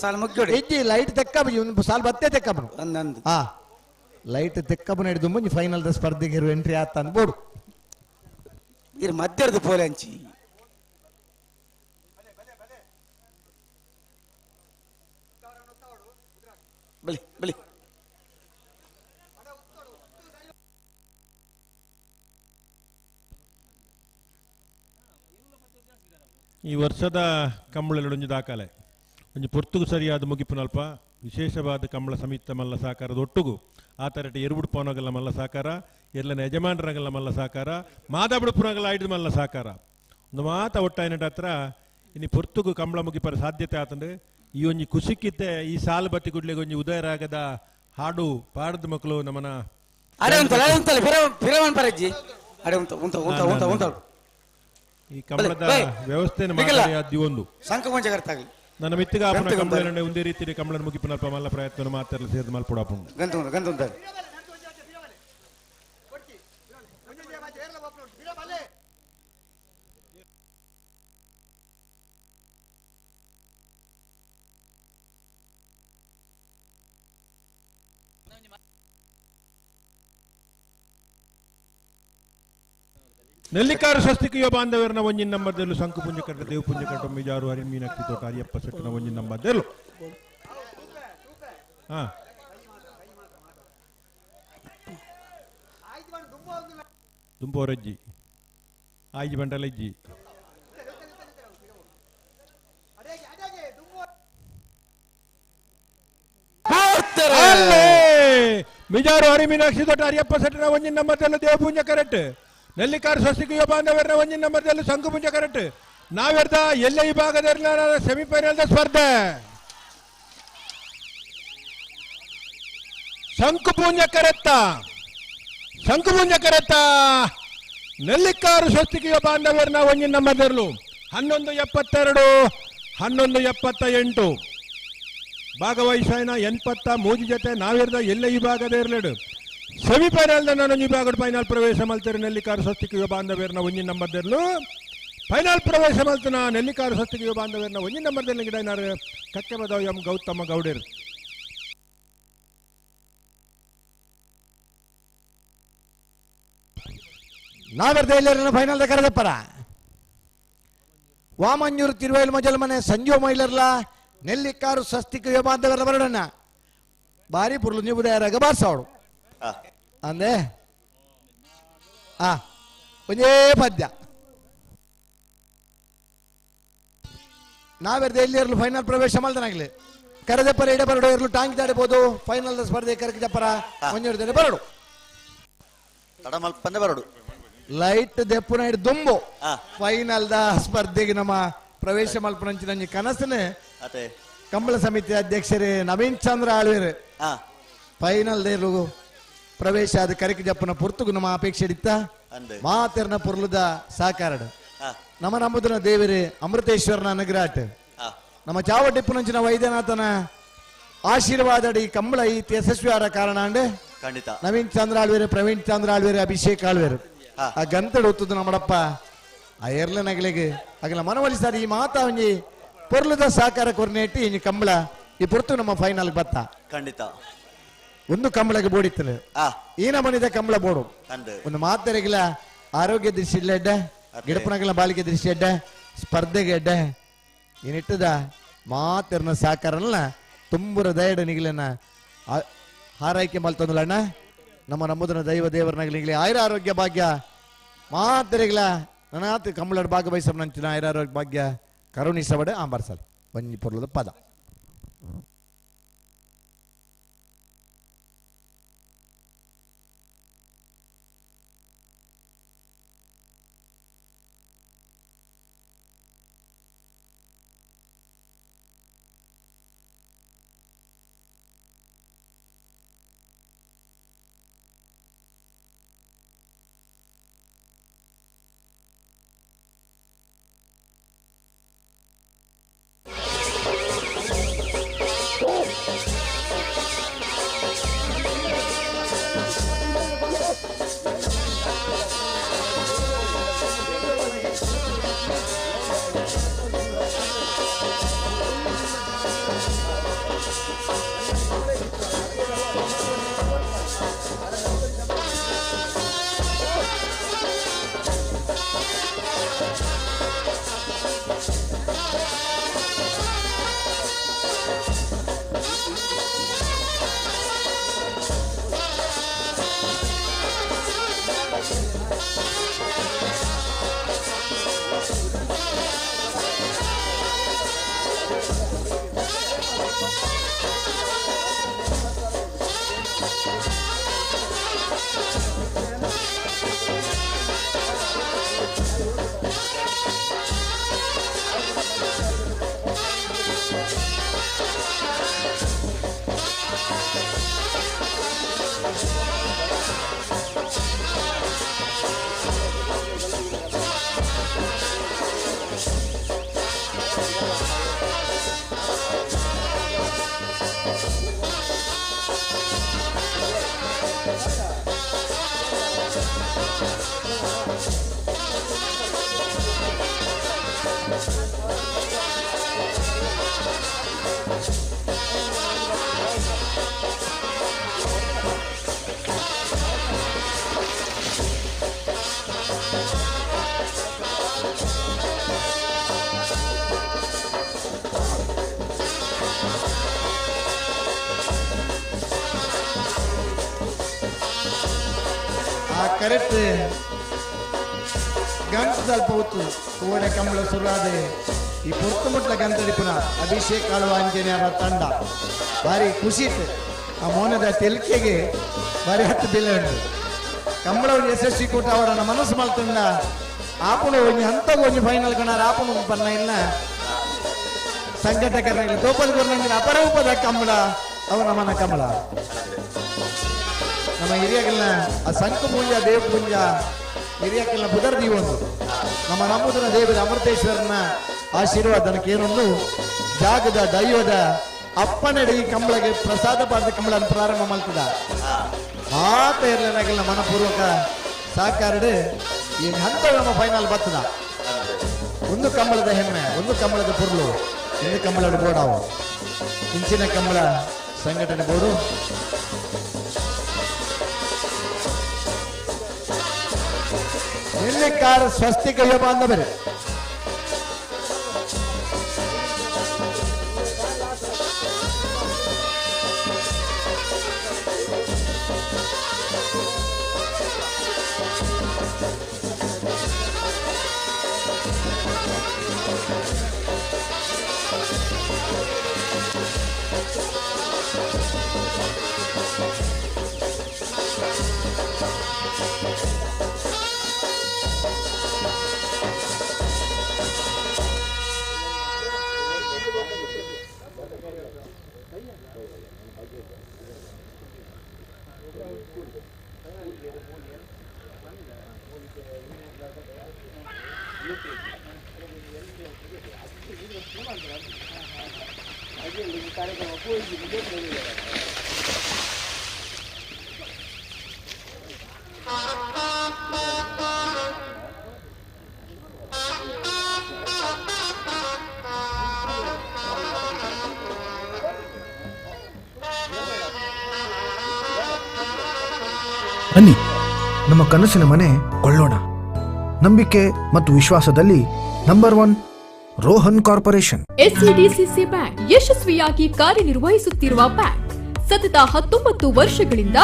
ಸಾಲ್ ಮುಗ್ಗೋಡಿ ಇಜ್ಜಿ ಲೈಟ್ ತೆಕ್ಕ ಒಂದು ಸಾಲ್ ಬತ್ತೆ ತೆಕ್ಕಬನು ಅಂದಂದು ಹಾ ಲೈಟ್ ತೆಕ್ಕಬು ನಡೆದು ಮುಂಜಿ ಫೈನಲ್ the ಸ್ಪರ್ಧೆಗೆ ಎಂಟ್ರಿ ಆತ ಅನ್ಬೋಡು ಇರ್ ಮಧ್ಯದ ಪೋಲೆ ಅಂಚಿ ಬಲಿ ಬಲಿ ಈ ವರ್ಷದ ಕಂಬಳಲೊಂಜಿ ದಾಖಲೆ ಒಂಜಿ ಪೊರ್ತುಗು ಸರಿಯಾದ ಮುಗಿಪುನಲ್ಪ ವಿಶೇಷವಾದ ಕಂಬಳ ಸಮಿತ ಮಲ್ಲ ಸಹಕಾರದ ಒಟ್ಟುಗು ಆ ತರಟ ಎರುಬುಡು ಪೋನಗಲ್ಲ ಮಲ್ಲ ಸಹಕಾರ ಎಲ್ಲನ ಯಜಮಾನರಂಗಲ್ಲ ಮಲ್ಲ ಸಹಕಾರ ಮಾದಾಬುಡು ಪುನಗಲ್ಲ ಐದು ಮಲ್ಲ ಸಹಕಾರ ಒಂದು ಮಾತ ಒಟ್ಟಾಯಿನಟ ಹತ್ರ ಇನ್ನು ಪೊರ್ತುಗು ಕಂಬಳ ಮುಗಿಪರ ಸಾಧ್ಯತೆ ಆತಂದ್ರೆ ಈ ಒಂಜಿ ಕುಸಿಕ್ಕಿತ್ತೆ ಈ ಸಾಲು ಬತ್ತಿ ಗುಡ್ಲೆಗೆ ಒಂಜಿ ಉದಯರಾಗದ ಹಾಡು ಪಾಡದ ಮಕ್ಕಳು ನಮ್ಮನ ಅರೆ ಉಂತಲ್ಲ ಅರೆ ಉಂತಲ್ಲ ಫಿರವನ್ ಪರಜ್ಜಿ ಅರೆ ಉಂತ ಉಂತ ಉಂತ ಉಂತ ಉಂತ ಈ ಕಂಬಳದ ವ್ಯವಸ್ಥೆಯನ್ನು ಮಾಡಿ ಒಂದು ಸಂಕಮಂಜ ನನ್ನ ಮಿತ್ತಿಗ ಆಪನ ಕಂಬಳನೆ ಒಂದೇ ರೀತಿ ಕಂಬಳನ ಮುಗಿಪನಲ್ಪ ಮಲ್ಲ ಪ್ರಯತ್ನ ಮಾತಾಡಲು ಸೇರಿದ ಮಲ್ಪುಡಾಪು ಗಂತ ಗಂತ ನೆಲ್ಲಿಕಾರು ಸ್ವಸ್ತಿಕೆಯ ಬಾಂಧವ್ಯರನ್ನ ಒಂಜಿನ ನಂಬರ್ದಲ್ಲೂ ಸಂಕು ಪುಂಜಕಟ್ಟ ದೇವು ಪುಂಜಕಟ್ಟ ಮಿಜಾರು ಹರಿ ಮೀನಾಕ್ಷಿ ತೋಟ ಅರಿಯಪ್ಪ ಸೆಟ್ಟನ ಒಂಜಿನ ನಂಬರ್ದಲ್ಲೂ ಹಾ ದುಂಬೋರಜ್ಜಿ ಆಯ್ಜಿ ಬಂಡಲಜ್ಜಿ ಮಿಜಾರು ಹರಿ ಮೀನಾಕ್ಷಿ ತೋಟ ಅರಿಯಪ್ಪ ಸೆಟ್ಟನ ಒಂಜಿನ ನಂಬರ್ದಲ್ಲೂ ದೇವ ಪುಂಜ ಕರೆಕ್ಟ್ ನೆಲ್ಲಿಕಾರು ಸ್ವಸ್ತಿಕೆಯ ಬಾಂಧವ್ಯರನ್ನ ಒಂಜಿನ ನಂಬರ್ದಲ್ಲಿ ಸಂಕುಪುಂಜ ಕರೆಕ್ಟ್ ನಾವೆರ್ದ ಎಲ್ಲೇ ಈ ಭಾಗದ ಸೆಮಿಫೈನಲ್ ಸ್ಪರ್ಧೆ ಶಂಕುಪುಂಜ ಕರೆತ್ತ ಶಂಕುಪುಂಜ ಕರೆತ್ತ ನೆಲ್ಲಿಕಾರು ಸ್ವಸ್ತಿಕೆಯ ಬಾಂಧವ್ಯರನ್ನ ಒಂಜಿನ ನಂಬರ್ದಲ್ಲೂ 11:72 11:78 ಭಾಗವಹಿಸಾಯನ 83 ಜೊತೆ ನಾವೆರ್ದ ಎಲ್ಲೇ ಈ ಭಾಗದ ಇರಲೇಡು ಸೆಮಿಫೈನಲ್ ನಾನು ವಿಭಾಗದ ಫೈನಲ್ ಪ್ರವೇಶ ಮಲ್ತೇನೆ ನೆಲ್ಲಿಕಾರು ಸ್ವಸ್ತಿಕೆಯ ಬಾಂಧವ್ಯರನ್ನ ಒಂಜಿನ ನಂಬರ್ದಲ್ಲೂ ಫೈನಲ್ ಪ್ರವೇಶ ಮಲ್ತನ ನೆಲ್ಲಿಕಾರು ಸ್ವಸ್ತಿಕೆಯ ಬಾಂಧವ್ಯರನ್ನ ಒಂಜಿನ ನಂಬರ್ದಲ್ಲಿ ಗಿಡ ಕಕ್ಕೆ ಎಂ ಗೌತಮ ಗೌಡರು ನಾವೆರ್ದ ಎಲ್ಲರನ್ನ ಫೈನಲ್ ಕರೆದಪ್ಪರ ವಾಮಂಜೂರು ತಿರುವೈಲ್ ಮಜಲ್ ಮನೆ ಸಂಜೀವ ಮೈಲರ್ಲ ನೆಲ್ಲಿಕಾರು ಸ್ವಸ್ತಿಕೆಯ ಬಾಂಧವ್ಯರ ಬರಡಣ್ಣ ಬಾರಿ ಪುರ್ಲು ನೀವು ತಯಾರಾಗ ಬಾರ್ಸಾವಡು ಅಂದೆ ಆ ಒಂಜೇ ಪದ್ಯ ನಾವೆರ್ದ ಎಲ್ಲಿ ಇರಲು ಫೈನಲ್ ಪ್ರವೇಶ ಮಲ್ದನಾಗ್ಲಿ ಕರೆದೆಪ್ಪರ ಇಡ ಬರಡು ಇರಲು ಟಾಂಗ್ ದಾಡಬಹುದು ಫೈನಲ್ ಸ್ಪರ್ಧೆ ಕರಕ ಜಪ್ಪರ ಒಂಜೆರಡು ಬರಡು ತಡಮಲ್ಪಂದೆ ಬರಡು ಲೈಟ್ ದೆಪ್ಪುನ ಹಿಡ್ ದುಂಬು ಫೈನಲ್ the ಸ್ಪರ್ಧೆಗೆ ನಮ್ಮ ಪ್ರವೇಶ ಮಲ್ಪನಂಚಿನ ಕನಸನೆ ಕಂಬಳ ಸಮಿತಿ ಅಧ್ಯಕ್ಷರೇ ನವೀನ್ ಚಂದ್ರ ಆಳ್ವೇರು ಫೈನಲ್ ದೇರ್ಲು ಪ್ರವೇಶ ಆದ ಕರಿಕ ಜಪ್ಪನ ಪುರ್ತುಗು ನಮ್ಮ ಅಪೇಕ್ಷೆ ಇತ್ತ ಮಾತೆರ್ನ ಪುರ್ಲುದ ಸಹಕಾರಡು ನಮ್ಮ ನಂಬುದನ ದೇವರೇ ಅಮೃತೇಶ್ವರನ ಅನುಗ್ರಹ ನಮ್ಮ ಚಾವಟಿಪ್ಪುನಂಚಿನ ವೈದ್ಯನಾಥನ ಆಶೀರ್ವಾದಡಿ ಕಂಬಳ ಈ ಯಶಸ್ವಿ ಆದ ಕಾರಣ ಅಂಡ್ ಖಂಡಿತ ನವೀನ್ ಚಂದ್ರ ಆಳ್ವೇರು ಪ್ರವೀಣ್ ಚಂದ್ರ ಆಳ್ವೇರು ಅಭಿಷೇಕ್ ಆಳ್ವೇರು ಆ ಗಂತಡು ಒತ್ತುದು ನಮ್ಮಡಪ್ಪ ಆ ಎರ್ಲನಗಲಿಗೆ ಅಗಲ ಮನವೊಲಿಸಾರ ಈ ಮಾತಾ ಒಂಜಿ ಪೊರ್ಲುದ ಸಹಕಾರ ಕೊರ್ನೇಟಿ ಇಂಜಿ ಕಂಬಳ ಈ ಪೊರ್ತು ನಮ್ಮ ಫೈನಲ್ ಬತ್ತ ಖಂಡಿತ ಒಂದು ಕಂಬಳಗೆ ಬೋಡಿತ್ತಲು ಈ ನಮನಿದ ಕಂಬಳ ಬೋಡು ಒಂದು ಮಾತೆರೆಗಿಲ ಆರೋಗ್ಯ ದೃಷ್ಟಿ ಇಲ್ಲ ಎಡ್ಡೆ ಗಿಡಪನಗಲ ಬಾಲಿಕೆ ದೃಷ್ಟಿ ಎಡ್ಡೆ ಸ್ಪರ್ಧೆಗೆ ಎಡ್ಡೆ ಏನಿಟ್ಟದ ಮಾತೆರ್ನ ಸಹಕಾರನ ತುಂಬುರ ದಯಡ ನಿಗಿಲನ ಹಾರೈಕೆ ಮಲ್ತೊಂದುಲಣ್ಣ ನಮ್ಮ ನಂಬುದನ ದೈವ ದೇವರನಗಲಿಗ್ಲಿ ಆಯುರ ಆರೋಗ್ಯ ಭಾಗ್ಯ ಮಾತೆರೆಗಿಲ ನನಾತ್ ಕಂಬಳಡ್ ಭಾಗವಹಿಸಂಚಿನ ಆಯುರ ಆರೋಗ್ಯ ಭಾಗ್ಯ ಕರುಣಿಸವಡೆ ಆಂಬರ್ಸಲ್ ಒಂಜಿ ಪೊರ್ಲದ ಪದ ಕರೆಕ್ಟ್ ಗಂಟು ಸ್ವಲ್ಪ ಹೊತ್ತು ಕೋಡೆ ಕಂಬಳ ಸುರಾದೆ ಈ ಪೊರ್ತುಮುಟ್ಲ ಗಂತಡಿಪುನ ಅಭಿಷೇಕ್ ಆಳ್ವ ಆಂಜನೇಯರ ತಂಡ ಭಾರಿ ಖುಷಿ ಇತ್ತು ಆ ಮೌನದ ತೆಲಿಕೆಗೆ ಭಾರಿ ಹತ್ತು ಬೆಲೆ ಉಂಟು ಕಂಬಳ ಒಂದು ಯಶಸ್ವಿ ಕೂಟ ಅವರನ್ನ ಮನಸ್ಸು ಮಲ್ತುಂಡ ಆಪುಣ ಒಂಜಿ ಹಂತಗ ಒಂಜಿ ಫೈನಲ್ ಕಣಾರ ಆಪುಣ ಪನ್ನ ಇಲ್ಲ ಸಂಘಟಕರ ತೋಪಲ್ ಗುರ್ನಂಗಿನ ಅಪರೂಪದ ಕಂಬಳ ಅವನ ಮನ ಕಮಲ ನಮ್ಮ ಹಿರಿಯಕಲ್ನ ಆ ಸಂಕು ಪೂಂಜ ದೇವ ಪೂಂಜ ಹಿರಿಯಕಲ್ನ ಬುಧರ್ ದೀವೊಂದು ನಮ್ಮ ನಮ್ಮದನ ದೇವರ ಅಮೃತೇಶ್ವರನ ಆಶೀರ್ವಾದನಕ್ಕೆ ಏನೊಂದು ಜಾಗದ ದೈವದ ಅಪ್ಪನಡಿ ಕಂಬಳಗೆ ಪ್ರಸಾದ ಪಾದ ಕಂಬಳನ್ನು ಪ್ರಾರಂಭ ಮಾಡ್ತದ ಮಾತ ಇರಲಿಲ್ಲ ಮನಪೂರ್ವಕ ಸಹಕಾರಡು ಈ ಹಂತ ನಮ್ಮ ಫೈನಲ್ ಬರ್ತದ. ಒಂದು ಕಂಬಳದ ಹೆಮ್ಮೆ, ಒಂದು ಕಂಬಳದ ಪುರ್ಲು, ಒಂದು ಕಂಬಳದ ಬೋಡಾವು ಇಂಚಿನ ಕಂಬಳ ಸಂಘಟನೆ ಬೋರ್ಡು. ನೆಲ್ಲಿಕಾರ ಸ್ವಸ್ತಿಕ ಯುವ ಬಾಂಧವರೇ, ಬನ್ನಿ, ನಮ್ಮ ಕನಸಿನ ಮನೆ ಕೊಳ್ಳೋಣ. ನಂಬಿಕೆ ಮತ್ತು ವಿಶ್ವಾಸದಲ್ಲಿ number 1 Rohan corporation. SCDCC bank ಯಶಸ್ವಿಯಾಗಿ ಕಾರ್ಯನಿರ್ವಹಿಸುತ್ತಿರುವ ಬ್ಯಾಂಕ್ ಸತತ 19 ವರ್ಷಗಳಿಂದ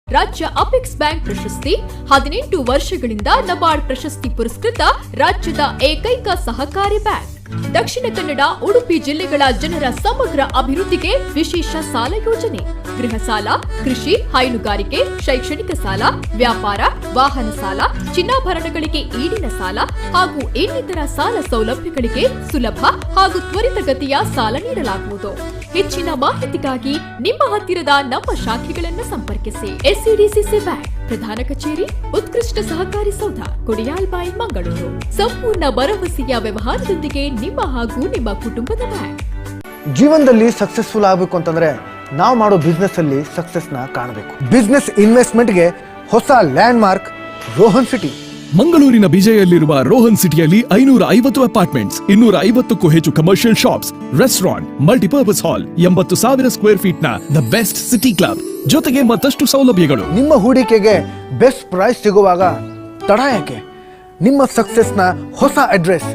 ರಾಜ್ಯ ಅಪೆಕ್ಸ್ ಬ್ಯಾಂಕ್ ಪ್ರಶಸ್ತಿ, 18 ವರ್ಷಗಳಿಂದ ನಬಾರ್ಡ್ ಪ್ರಶಸ್ತಿ ಪುರಸ್ಕೃತ ರಾಜ್ಯದ ಏಕೈಕ ಸಹಕಾರಿ ಬ್ಯಾಂಕ್. ದಕ್ಷಿಣ ಕನ್ನಡ, ಉಡುಪಿ ಜಿಲ್ಲೆಗಳ ಜನರ ಸಮಗ್ರ ಅಭಿವೃದ್ಧಿಗೆ ವಿಶೇಷ ಸಾಲ ಯೋಜನೆ, ಗೃಹ ಸಾಲ, ಕೃಷಿ, ಹೈನುಗಾರಿಕೆ, ಶೈಕ್ಷಣಿಕ ಸಾಲ, ವ್ಯಾಪಾರ, ವಾಹನ ಸಾಲ, ಚಿನ್ನಾಭರಣಗಳಿಗೆ ಈಡಿನ ಸಾಲ ಹಾಗೂ ಇನ್ನಿತರ ಸಾಲ ಸೌಲಭ್ಯಗಳಿಗೆ ಸುಲಭ ಹಾಗೂ ತ್ವರಿತಗತಿಯ ಸಾಲ ನೀಡಲಾಗುವುದು. ಹೆಚ್ಚಿನ ಮಾಹಿತಿಗಾಗಿ ನಿಮ್ಮ ಹತ್ತಿರದ ನಮ್ಮ ಶಾಖೆಗಳನ್ನು ಸಂಪರ್ಕಿಸಿ. ಎಸ್ಸಿಡಿಸಿಸಿ ಬ್ಯಾಂಕ್, ಪ್ರಧಾನ ಕಚೇರಿ, ಉತ್ಕೃಷ್ಟ ಸಹಕಾರಿ ಸೌಧ, ಕೊಡಿಯಾಲ್ಬಾಯಿ, ಮಂಗಳೂರು. ಸಂಪೂರ್ಣ ಭರವಸೆಯ ವ್ಯವಹಾರದೊಂದಿಗೆ ನಿಮ್ಮ ಹಾಗೂ ನಿಮ್ಮ ಕುಟುಂಬದ ಬ್ಯಾಂಕ್. ಜೀವನದಲ್ಲಿ ಸಕ್ಸಸ್ಫುಲ್ ಆಗಬೇಕು ಅಂತಂದ್ರೆ ನಾವು ಮಾಡೋ ಬಿಸ್ನೆಸ್ ಅಲ್ಲಿ ಸಕ್ಸಸ್ನ ಕಾಣಬೇಕು. ಬಿಸ್ನೆಸ್ ಇನ್ವೆಸ್ಟ್ಮೆಂಟ್ಗೆ ಹೊಸ land mark Rohan city. ಮಂಗಳೂರಿನ ಬಿಜೆಯಲ್ಲಿರುವ ರೋಹನ್ ಸಿಟಿಯಲ್ಲಿ 550 ಅಪಾರ್ಟ್ಮೆಂಟ್ಸ್, 250ಕ್ಕೂ ಹೆಚ್ಚು commercial shops, restaurant, multipurpose hall, 80,000 square feet ನ the best city club ಜೊತೆಗೆ ಮತ್ತಷ್ಟು ಸೌಲಭ್ಯಗಳು. ನಿಮ್ಮ ಹೂಡಿಕೆಗೆ ಬೆಸ್ಟ್ ಪ್ರೈಸ್ ಸಿಗುವಾಗ ತಡ ಯಾಕೆ? ನಿಮ್ಮ ಸಕ್ಸಸ್ನ ಹೊಸ address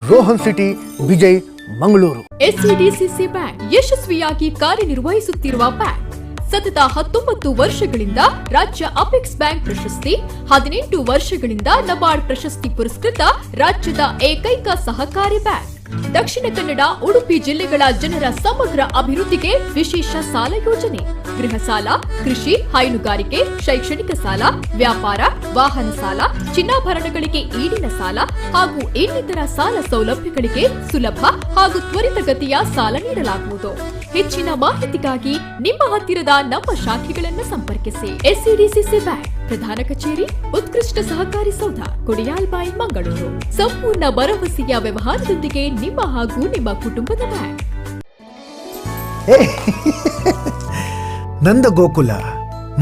Rohan city, Vijay, Mangaluru. SCDCC bank ಯಶಸ್ವಿಯಾಗಿ ಕಾರ್ಯನಿರ್ವಹಿಸುತ್ತಿರುವ ಬ್ಯಾಂಕ್ ಸತತ 19 ವರ್ಷಗಳಿಂದ ರಾಜ್ಯ ಅಪೆಕ್ಸ್ ಬ್ಯಾಂಕ್ ಪ್ರಶಸ್ತಿ, 18 ವರ್ಷಗಳಿಂದ ನಬಾರ್ಡ್ ಪ್ರಶಸ್ತಿ ಪುರಸ್ಕೃತ ರಾಜ್ಯದ ಏಕೈಕ ಸಹಕಾರಿ ಬ್ಯಾಂಕ್. ದಕ್ಷಿಣ ಕನ್ನಡ, ಉಡುಪಿ ಜಿಲ್ಲೆಗಳ ಜನರ ಸಮಗ್ರ ಅಭಿವೃದ್ಧಿಗೆ ವಿಶೇಷ ಸಾಲ ಯೋಜನೆ, ಗೃಹ ಸಾಲ, ಕೃಷಿ, ಹೈನುಗಾರಿಕೆ, ಶೈಕ್ಷಣಿಕ ಸಾಲ, ವ್ಯಾಪಾರ, ವಾಹನ ಸಾಲ, ಚಿನ್ನಾಭರಣಗಳಿಗೆ ಈಡಿನ ಸಾಲ ಹಾಗೂ ಇನ್ನಿತರ ಸಾಲ ಸೌಲಭ್ಯಗಳಿಗೆ ಸುಲಭ ಹಾಗೂ ತ್ವರಿತಗತಿಯ ಸಾಲ ನೀಡಲಾಗುವುದು. ಹೆಚ್ಚಿನ ಮಾಹಿತಿಗಾಗಿ ನಿಮ್ಮ ಹತ್ತಿರದ ನಮ್ಮ ಶಾಖೆಗಳನ್ನು ಸಂಪರ್ಕಿಸಿ. ಎಸ್ಸಿಡಿಸಿಸಿ ಬ್ಯಾಂಕ್, ಪ್ರಧಾನ ಕಚೇರಿ, ಉತ್ಕೃಷ್ಟ ಸಹಕಾರಿ ಸೌಧ, ಕೊಡಿಯಾಲ್ಬಾಯಿ, ಮಂಗಳೂರು. ಸಂಪೂರ್ಣ ಭರವಸೆಯ ವ್ಯವಹಾರದೊಂದಿಗೆ ನಿಮ್ಮ ಹಾಗೂ ನಿಮ್ಮ ಕುಟುಂಬದ ಬ್ಯಾಂಕ್. ನಂದ ಗೋಕುಲ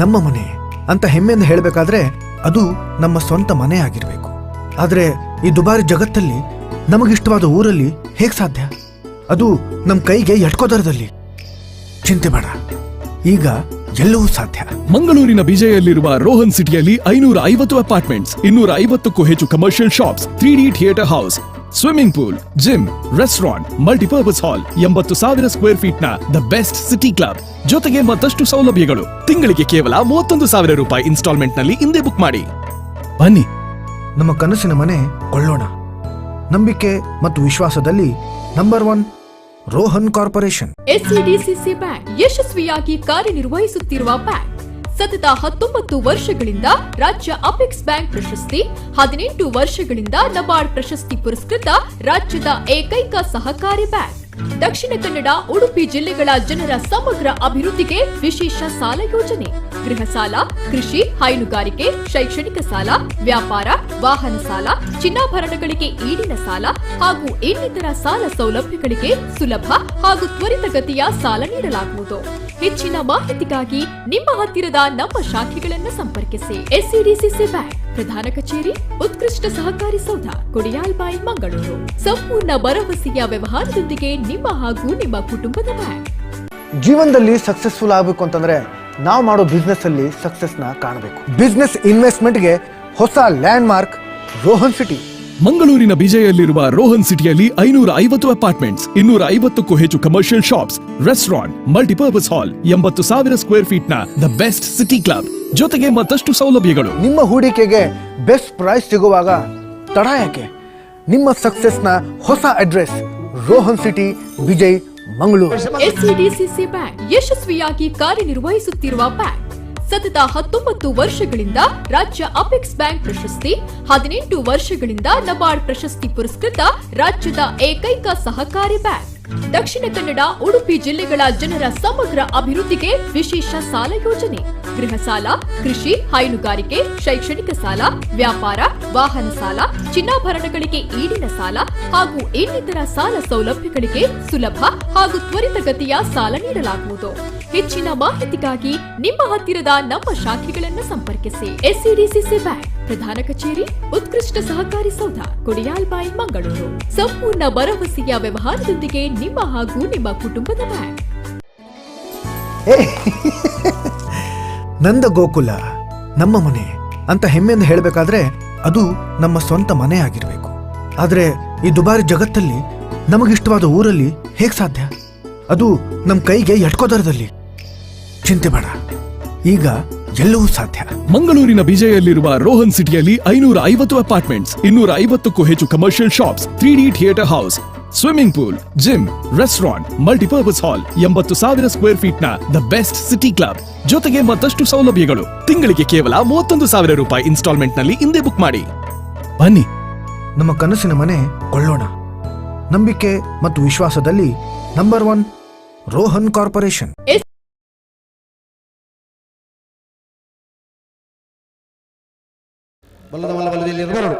ನಮ್ಮ ಮನೆ ಅಂತ ಹೆಮ್ಮೆಯಿಂದ ಹೇಳಬೇಕಾದ್ರೆ ಅದು ನಮ್ಮ ಸ್ವಂತ ಮನೆ ಆಗಿರಬೇಕು. ಆದರೆ ಈ ದುಬಾರಿ ಜಗತ್ತಲ್ಲಿ ನಮಗಿಷ್ಟವಾದ ಊರಲ್ಲಿ ಹೇಗೆ ಸಾಧ್ಯ? ಅದು ನಮ್ಮ ಕೈಗೆ ಎಟ್ಕೋ ದರದಲ್ಲಿ. ಚಿಂತೆ ಬೇಡ, ಈಗ ಎಲ್ಲವೂ ಸಾಧ್ಯ. ಮಂಗಳೂರಿನ ಬಿಜೆಯಲ್ಲಿರುವ ರೋಹನ್ ಸಿಟಿಯಲ್ಲಿ 550 ಅಪಾರ್ಟ್ಮೆಂಟ್ಸ್, 250ಕ್ಕೂ ಹೆಚ್ಚು commercial shops, 3D theatre house, swimming pool, gym, restaurant, multipurpose hall, 80,000 square feet ನ the best city club ಜೊತೆಗೆ ಮತ್ತಷ್ಟು ಸೌಲಭ್ಯಗಳು. ತಿಂಗಳಿಗೆ ಕೇವಲ 31,000 ರೂಪಾಯಿ ಇನ್ಸ್ಟಾಲ್ಮೆಂಟ್ ನಲ್ಲಿ ಹಿಂದೆ ಬುಕ್ ಮಾಡಿ. ಬನ್ನಿ, ನಮ್ಮ ಕನಸಿನ ಮನೆ ಕೊಳ್ಳೋಣ. ನಂಬಿಕೆ ಮತ್ತು ವಿಶ್ವಾಸದಲ್ಲಿ number 1 Rohan corporation. SCDCC bank ಯಶಸ್ವಿಯಾಗಿ ಕಾರ್ಯನಿರ್ವಹಿಸುತ್ತಿರುವ ಬ್ಯಾಂಕ್ ಸತತ 19 ವರ್ಷಗಳಿಂದ ರಾಜ್ಯ ಅಪೆಕ್ಸ್ ಬ್ಯಾಂಕ್ ಪ್ರಶಸ್ತಿ, 18 ವರ್ಷಗಳಿಂದ ನಬಾರ್ಡ್ ಪ್ರಶಸ್ತಿ ಪುರಸ್ಕೃತ ರಾಜ್ಯದ ಏಕೈಕ ಸಹಕಾರಿ ಬ್ಯಾಂಕ್. ದಕ್ಷಿಣ ಕನ್ನಡ, ಉಡುಪಿ ಜಿಲ್ಲೆಗಳ ಜನರ ಸಮಗ್ರ ಅಭಿವೃದ್ಧಿಗೆ ವಿಶೇಷ ಸಾಲ ಯೋಜನೆ, ಗೃಹ ಸಾಲ, ಕೃಷಿ, ಹೈನುಗಾರಿಕೆ, ಶೈಕ್ಷಣಿಕ ಸಾಲ, ವ್ಯಾಪಾರ, ವಾಹನ ಸಾಲ, ಚಿನ್ನಾಭರಣಗಳಿಗೆ ಈಡಿನ ಸಾಲ ಹಾಗೂ ಇನ್ನಿತರ ಸಾಲ ಸೌಲಭ್ಯಗಳಿಗೆ ಸುಲಭ ಹಾಗೂ ತ್ವರಿತಗತಿಯ ಸಾಲ ನೀಡಲಾಗುವುದು. ಹೆಚ್ಚಿನ ಮಾಹಿತಿಗಾಗಿ ನಿಮ್ಮ ಹತ್ತಿರದ ನಮ್ಮ ಶಾಖೆಗಳನ್ನು ಸಂಪರ್ಕಿಸಿ. ಎಸ್ಸಿಡಿಸಿಸಿ ಬ್ಯಾಂಕ್, ಪ್ರಧಾನ ಕಚೇರಿ, ಉತ್ಕೃಷ್ಟ ಸಹಕಾರಿ ಸೌಧ, ಕೊಡಿಯಾಲ್ಬಾಯಿ, ಮಂಗಳೂರು. ಸಂಪೂರ್ಣ ಭರವಸೆಯ ವ್ಯವಹಾರದೊಂದಿಗೆ ನಿಮ್ಮ ಹಾಗೂ ನಿಮ್ಮ ಕುಟುಂಬದ ಬ್ಯಾಂಕ್. ಜೀವನದಲ್ಲಿ ಸಕ್ಸಸ್ಫುಲ್ ಆಗಬೇಕು ಅಂತಂದ್ರೆ ನಾವು ಮಾಡೋ ಬಿಸ್ನೆಸ್ ಅಲ್ಲಿ ಸಕ್ಸಸ್ನ ಕಾಣಬೇಕು. ಬಿಸ್ನೆಸ್ ಇನ್ವೆಸ್ಟ್ಮೆಂಟ್ಗೆ ಹೊಸ land mark Rohan city. ಮಂಗಳೂರಿನ ಬಿಜೆಯಲ್ಲಿರುವ ರೋಹನ್ ಸಿಟಿಯಲ್ಲಿ 550 ಅಪಾರ್ಟ್ಮೆಂಟ್ಸ್, 250ಕ್ಕೂ ಹೆಚ್ಚು commercial shops, restaurant, multipurpose hall, 80,000 square feet ನ the best city club ಜೊತೆಗೆ ಮತ್ತಷ್ಟು ಸೌಲಭ್ಯಗಳು. ನಿಮ್ಮ ಹೂಡಿಕೆಗೆ ಬೆಸ್ಟ್ ಪ್ರೈಸ್ ಸಿಗುವಾಗ ತಡ ಯಾಕೆ? ನಿಮ್ಮ ಸಕ್ಸಸ್ನ ಹೊಸ address Rohan city, Vijay, Mangaluru. SCDCC bank ಯಶಸ್ವಿಯಾಗಿ ಕಾರ್ಯನಿರ್ವಹಿಸುತ್ತಿರುವ ಬ್ಯಾಂಕ್ ಸತತ 19 ವರ್ಷಗಳಿಂದ ರಾಜ್ಯ ಅಪೆಕ್ಸ್ ಬ್ಯಾಂಕ್ ಪ್ರಶಸ್ತಿ, 18 ವರ್ಷಗಳಿಂದ ನಬಾರ್ಡ್ ಪ್ರಶಸ್ತಿ ಪುರಸ್ಕೃತ ರಾಜ್ಯದ ಏಕೈಕ ಸಹಕಾರಿ ಬ್ಯಾಂಕ್. ದಕ್ಷಿಣ ಕನ್ನಡ, ಉಡುಪಿ ಜಿಲ್ಲೆಗಳ ಜನರ ಸಮಗ್ರ ಅಭಿವೃದ್ಧಿಗೆ ವಿಶೇಷ ಸಾಲ ಯೋಜನೆ, ಗೃಹ ಸಾಲ, ಕೃಷಿ, ಹೈನುಗಾರಿಕೆ, ಶೈಕ್ಷಣಿಕ ಸಾಲ, ವ್ಯಾಪಾರ, ವಾಹನ ಸಾಲ, ಚಿನ್ನಾಭರಣಗಳಿಗೆ ಈಡಿನ ಸಾಲ ಹಾಗೂ ಇನ್ನಿತರ ಸಾಲ ಸೌಲಭ್ಯಗಳಿಗೆ ಸುಲಭ ಹಾಗೂ ತ್ವರಿತಗತಿಯ ಸಾಲ ನೀಡಲಾಗುವುದು. ಹೆಚ್ಚಿನ ಮಾಹಿತಿಗಾಗಿ ನಿಮ್ಮ ಹತ್ತಿರದ ನಮ್ಮ ಶಾಖೆಗಳನ್ನು ಸಂಪರ್ಕಿಸಿ. ಎಸ್ಸಿಡಿಸಿಸಿ ಬ್ಯಾಂಕ್, ಪ್ರಧಾನ ಕಚೇರಿ, ಉತ್ಕೃಷ್ಟ ಸಹಕಾರಿ ಸೌಧ, ಕೊಡಿಯಾಲ್ಬಾಯಿ, ಮಂಗಳೂರು. ಸಂಪೂರ್ಣ ಭರವಸೆಯ ವ್ಯವಹಾರದೊಂದಿಗೆ ನಿಮ್ಮ ಹಾಗೂ ನಿಮ್ಮ ಕುಟುಂಬದ ಬ್ಯಾಂಕ್. ನಂದ ಗೋಕುಲ ನಮ್ಮ ಮನೆ ಅಂತ ಹೆಮ್ಮೆಯಿಂದ ಹೇಳಬೇಕಾದ್ರೆ ಅದು ನಮ್ಮ ಸ್ವಂತ ಮನೆ ಆಗಿರಬೇಕು. ಆದರೆ ಈ ದುಬಾರಿ ಜಗತ್ತಲ್ಲಿ ನಮಗಿಷ್ಟವಾದ ಊರಲ್ಲಿ ಹೇಗೆ ಸಾಧ್ಯ? ಅದು ನಮ್ಮ ಕೈಗೆ ಎಟ್ಕೋ ದರದಲ್ಲಿ. ಚಿಂತೆ ಬೇಡ, ಈಗ ಎಲ್ಲವೂ ಸಾಧ್ಯ. ಮಂಗಳೂರಿನ ಬಿಜೆಯಲ್ಲಿರುವ ರೋಹನ್ ಸಿಟಿಯಲ್ಲಿ 550 ಅಪಾರ್ಟ್ಮೆಂಟ್ಸ್, 250ಕ್ಕೂ ಹೆಚ್ಚು commercial shops, 3D theatre house, swimming pool, gym, restaurant, multipurpose hall, 80,000 square feet ನ the best city club ಜೊತೆಗೆ ಮತ್ತಷ್ಟು ಸೌಲಭ್ಯಗಳು. ತಿಂಗಳಿಗೆ ಕೇವಲ 31,000 ರೂಪಾಯಿ ಇನ್ಸ್ಟಾಲ್ಮೆಂಟ್ ನಲ್ಲಿ ಹಿಂದೆ ಬುಕ್ ಮಾಡಿ. ಬನ್ನಿ, ನಮ್ಮ ಕನಸಿನ ಮನೆ ಕೊಳ್ಳೋಣ. ನಂಬಿಕೆ ಮತ್ತು ವಿಶ್ವಾಸದಲ್ಲಿ ನಂಬರ್ 1 ರೋಹನ್ ಕಾರ್ಪೊರೇಷನ್. ಬಲ್ಲದ ಮಲ್ಲ ಬಲ್ಲದಲ್ಲಿ ಬರಡು.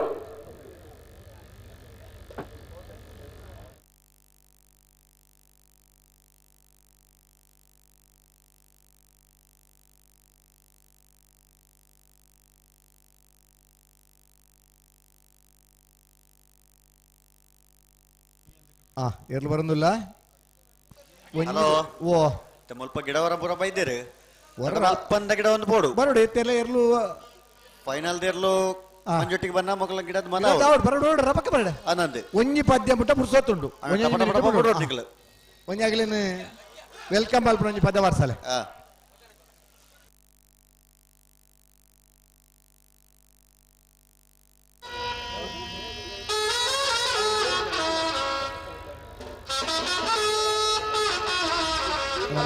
ಎರ್ಲು ಬರಂದಿಲ್ಲ. ಹಲೋ. ಓ ಮುಲ್ಪ ಗಿಡವರ ಪೂರ ಬೈದೇರು ಹೊರ ಅಪ್ಪಂದ ಗಿಡ ಒಂದು ಬೋಡು ಬರಡು ಎತ್ತೆಲ್ಲ ಎರ್ಲು ಫೈನಲ್ ದೇರ್ಲು ಮಂಜೊಟ್ಟಿಗೆ ಬನ್ನ ಮೊಗಲ ಗಿಡದ ಮಲ ಬರಡು ನೋಡ್ರ ರಪಕ್ಕ ಬರಡ ಆನಂದ್ ಒಂಜಿ ಪದ್ಯ ಮುಟ್ಟ ಪುರ್ಸೊತ್ತುಂಡು ಒಂಜಿ ಆಗ್ಲೇನು welcome ಬಾಲ್ಪುರ ಒಂಜಿ ಪದ್ಯ ವಾರ್ಸಾಲೆ.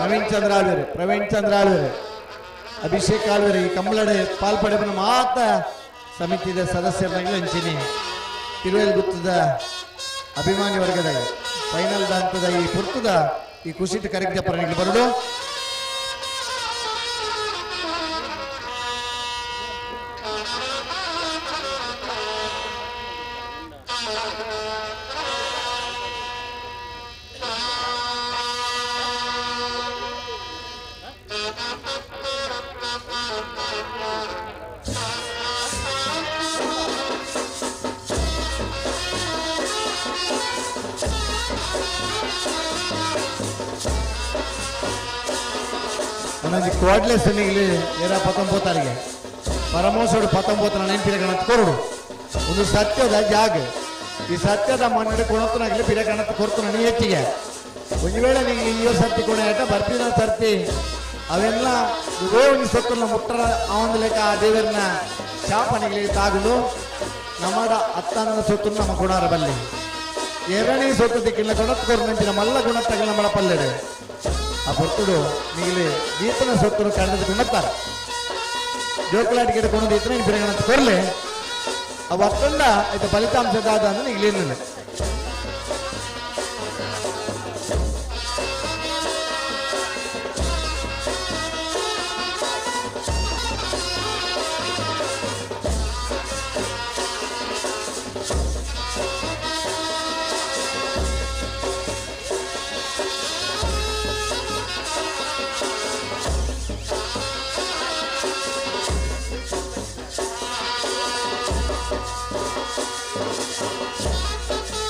ನವೀನ್ ಚಂದ್ರ ಆಳ್ವೇರು, ಪ್ರವೀಣ್ ಚಂದ್ರ ಆಳ್ವೇರು, ಅಭಿಷೇಕ್ ಆಳ್ವೇರು ಈ ಕಂಬಳಡೆ ಪಾಲ್ಪಡೆಪನ ಮಾತ ಸಮಿತಿದ ಸದಸ್ಯರನ್ನಾಗಲಿ ಅಂಚಿನಿ ತಿರುವೇಲ್ ಗುತ್ತದ ಅಭಿಮಾನಿ ವರ್ಗದ ಫೈನಲ್ ಹಂತದ ಈ ಪುರ್ತದ ಈ ಕುಸಿತ ಕರೆಕ್ಟ್ ಪರಣಿಗೆ ಬರಡು. ಒಂದೊಂದು ಕ್ವಾಡ್ಲೆಸ್ ಇಲ್ಲಿ ಏರ ಪತ್ತೊಂಬತ್ತಾರಿಗೆ ಪರಮೋಸೋಡು ಪತ್ತೊಂಬತ್ತರ ನೆನಪಿನ ಕೊರಡು ಒಂದು ಸತ್ಯದ ಜಾಗ. ಈ ಸತ್ಯದ ಮನ್ನಡೆ ಕೊಣತನಾಗಲಿ ಪಿರ ಕಣತ್ ಕೊರ್ತು ನನಗೆ ಹೆಚ್ಚಿಗೆ ಒಂದು ವೇಳೆ ನಿಂಗೆ ಈ ಸರ್ತಿ ಕೊಣ ಆಟ ಬರ್ತಿನ ಸರ್ತಿ ಅವೆಲ್ಲ ಒಂದು ಸೊತ್ತನ್ನ ಮುಟ್ಟರ ಆ ಒಂದು ಲೆಕ್ಕ ಆ ದೇವರನ್ನ ಶಾಪ ನಿಗಲಿ ತಾಗುದು ನಮ್ಮಡ ಅತ್ತನ ಸೊತ್ತು ನಮ್ಮ ಗುಣಾರ ಬಲ್ಲಿ ಎರಡನೇ ಸೊತ್ತು ದಿಕ್ಕಿಲ್ಲ ಕೊಣತ್ ಕೊರು ನಂಚಿನ ಮಲ್ಲ ಗುಣ ತಗಲ ನಮ್ಮ ಪಲ್ಲೆಡೆ ಆ ಪೊರ್ತುಡು ನಿಗಲಿ ದೀಪನ ಸೊತ್ತನ್ನು ಕಂಡದ ಗುಣತ್ತಾರೆ ಜೋಕುಲಾಟಿಗೆ ಕೊಣದ ಇತ್ತು ನೀನು ಬಿರಗಣತ್ ಕೊರ್ಲೆ ಆ ಒತ್ತಂಡ ಆಯ್ತು ಫಲಿತಾಂಶ ದಾದ ಅಂದ್ರೆ ನಿಗಲಿ ಏನಿಲ್ಲ. Thank you.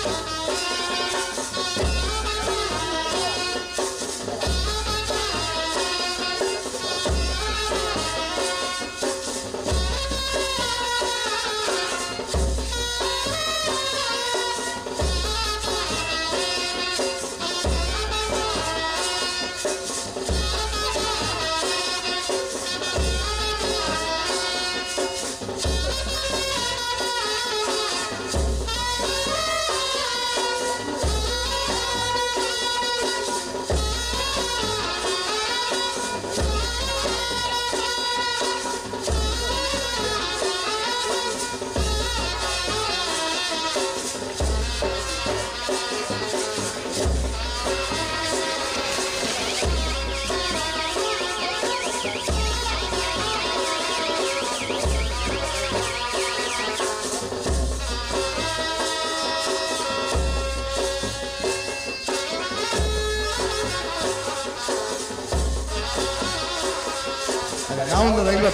ನಾವೊಂದು ರೈಲ್ವೆ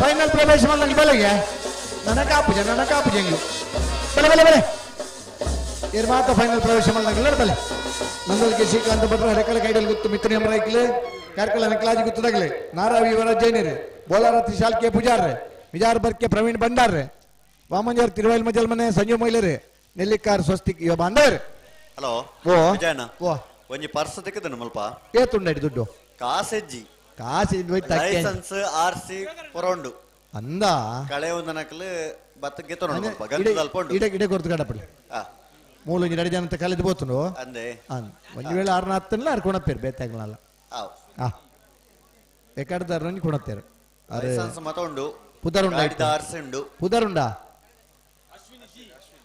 ಫೈನಲ್ ಪ್ರವೇಶ ಮಾಡಲಿಕ್ಕೆ ಬಲೆಗೆ ನನಗೆ ಆಪುಜೆ ನನಗೆ ಆಪುಜೆ ಬಲೆ ಬಲೆ ಬಲೆ ಏರ್ ಮಾತ್ರ ಫೈನಲ್ ಪ್ರವೇಶ ಮಾಡಲಿಲ್ಲ ಬಲೆ ನಂದಲ್ಗೆ ಶ್ರೀಕಾಂತ ಭಟ್ರ ಹರೆಕಲ ಕೈಡಲ್ ಗುತ್ತು ಮಿತ್ರ ಎಂಬರೈಕ್ಲೆ ಕಾರ್ಕಳ ನಕಲಾಜಿ ಗುತ್ತದಾಗಲೆ ನಾರಾವಿ ಇವರ ಜೈನರು ಬೋಲಾರ ತ್ರಿಶಾಲ್ ಕೆ ಪೂಜಾರ್ರೆ ವಿಜಾರ್ ಬರ್ಕೆ ಪ್ರವೀಣ್ ಭಂಡಾರ್ರೆ ವಾಮಂಜರ್ ತಿರುವೈಲ್ ಮಜಲ್ ಮನೆ ಸಂಜು ಮೈಲರು ನೆಲ್ಲಿಕಾರ್ ಸ್ವಸ್ತಿಕ್ ಇವ ಬಾಂಧವರು. ಹಲೋ ಓ ವಿಜಯಣ್ಣ. ಓ ಒಂಜಿ ಪರ್ಸ್ ತೆಗೆದನು ಮುಲ್ಪ ಏತುಂಡಡಿ ದುಡ್ಡು ಕಾಸೆಜ್ಜಿ ಕಾಸು ಲೈಸೆನ್ಸ್ ಆರ್ ಸಿ ಪೊರೊಂಡು ಅಂದ ಕಳೆ ಒಂದು ನಕಲು ಬತ್ತಕ್ಕೆ ತೊಗೊಂಡು ಗಂಧದ ಅಲ್ಪ ಉಂಡು ಇಡ ಇಡ ಕೊರ್ತು ಕಡಪಡಿ ಮೂಲ ಒಂಜಿ ರಡಿ ಜನ ಕಲೆದು ಬೋತುಂಡು ಅಂದೆ ಒಂಜಿ ವೇಳೆ ಆರ್ನ ಹತ್ತಲ್ಲ ಆರು ಕೊಣಪೇರು ಬೇತಾಗ್ಲಲ್ಲ ಎಕಡ್ದಾರ ಒಂಜಿ ಕೊಣತೇರು ಲೈಸೆನ್ಸ್ ಮತ ಉಂಡು ಪುದರುಂಡ ಆರ್ ಸಿ ಉಂಡು ಪುದರುಂಡ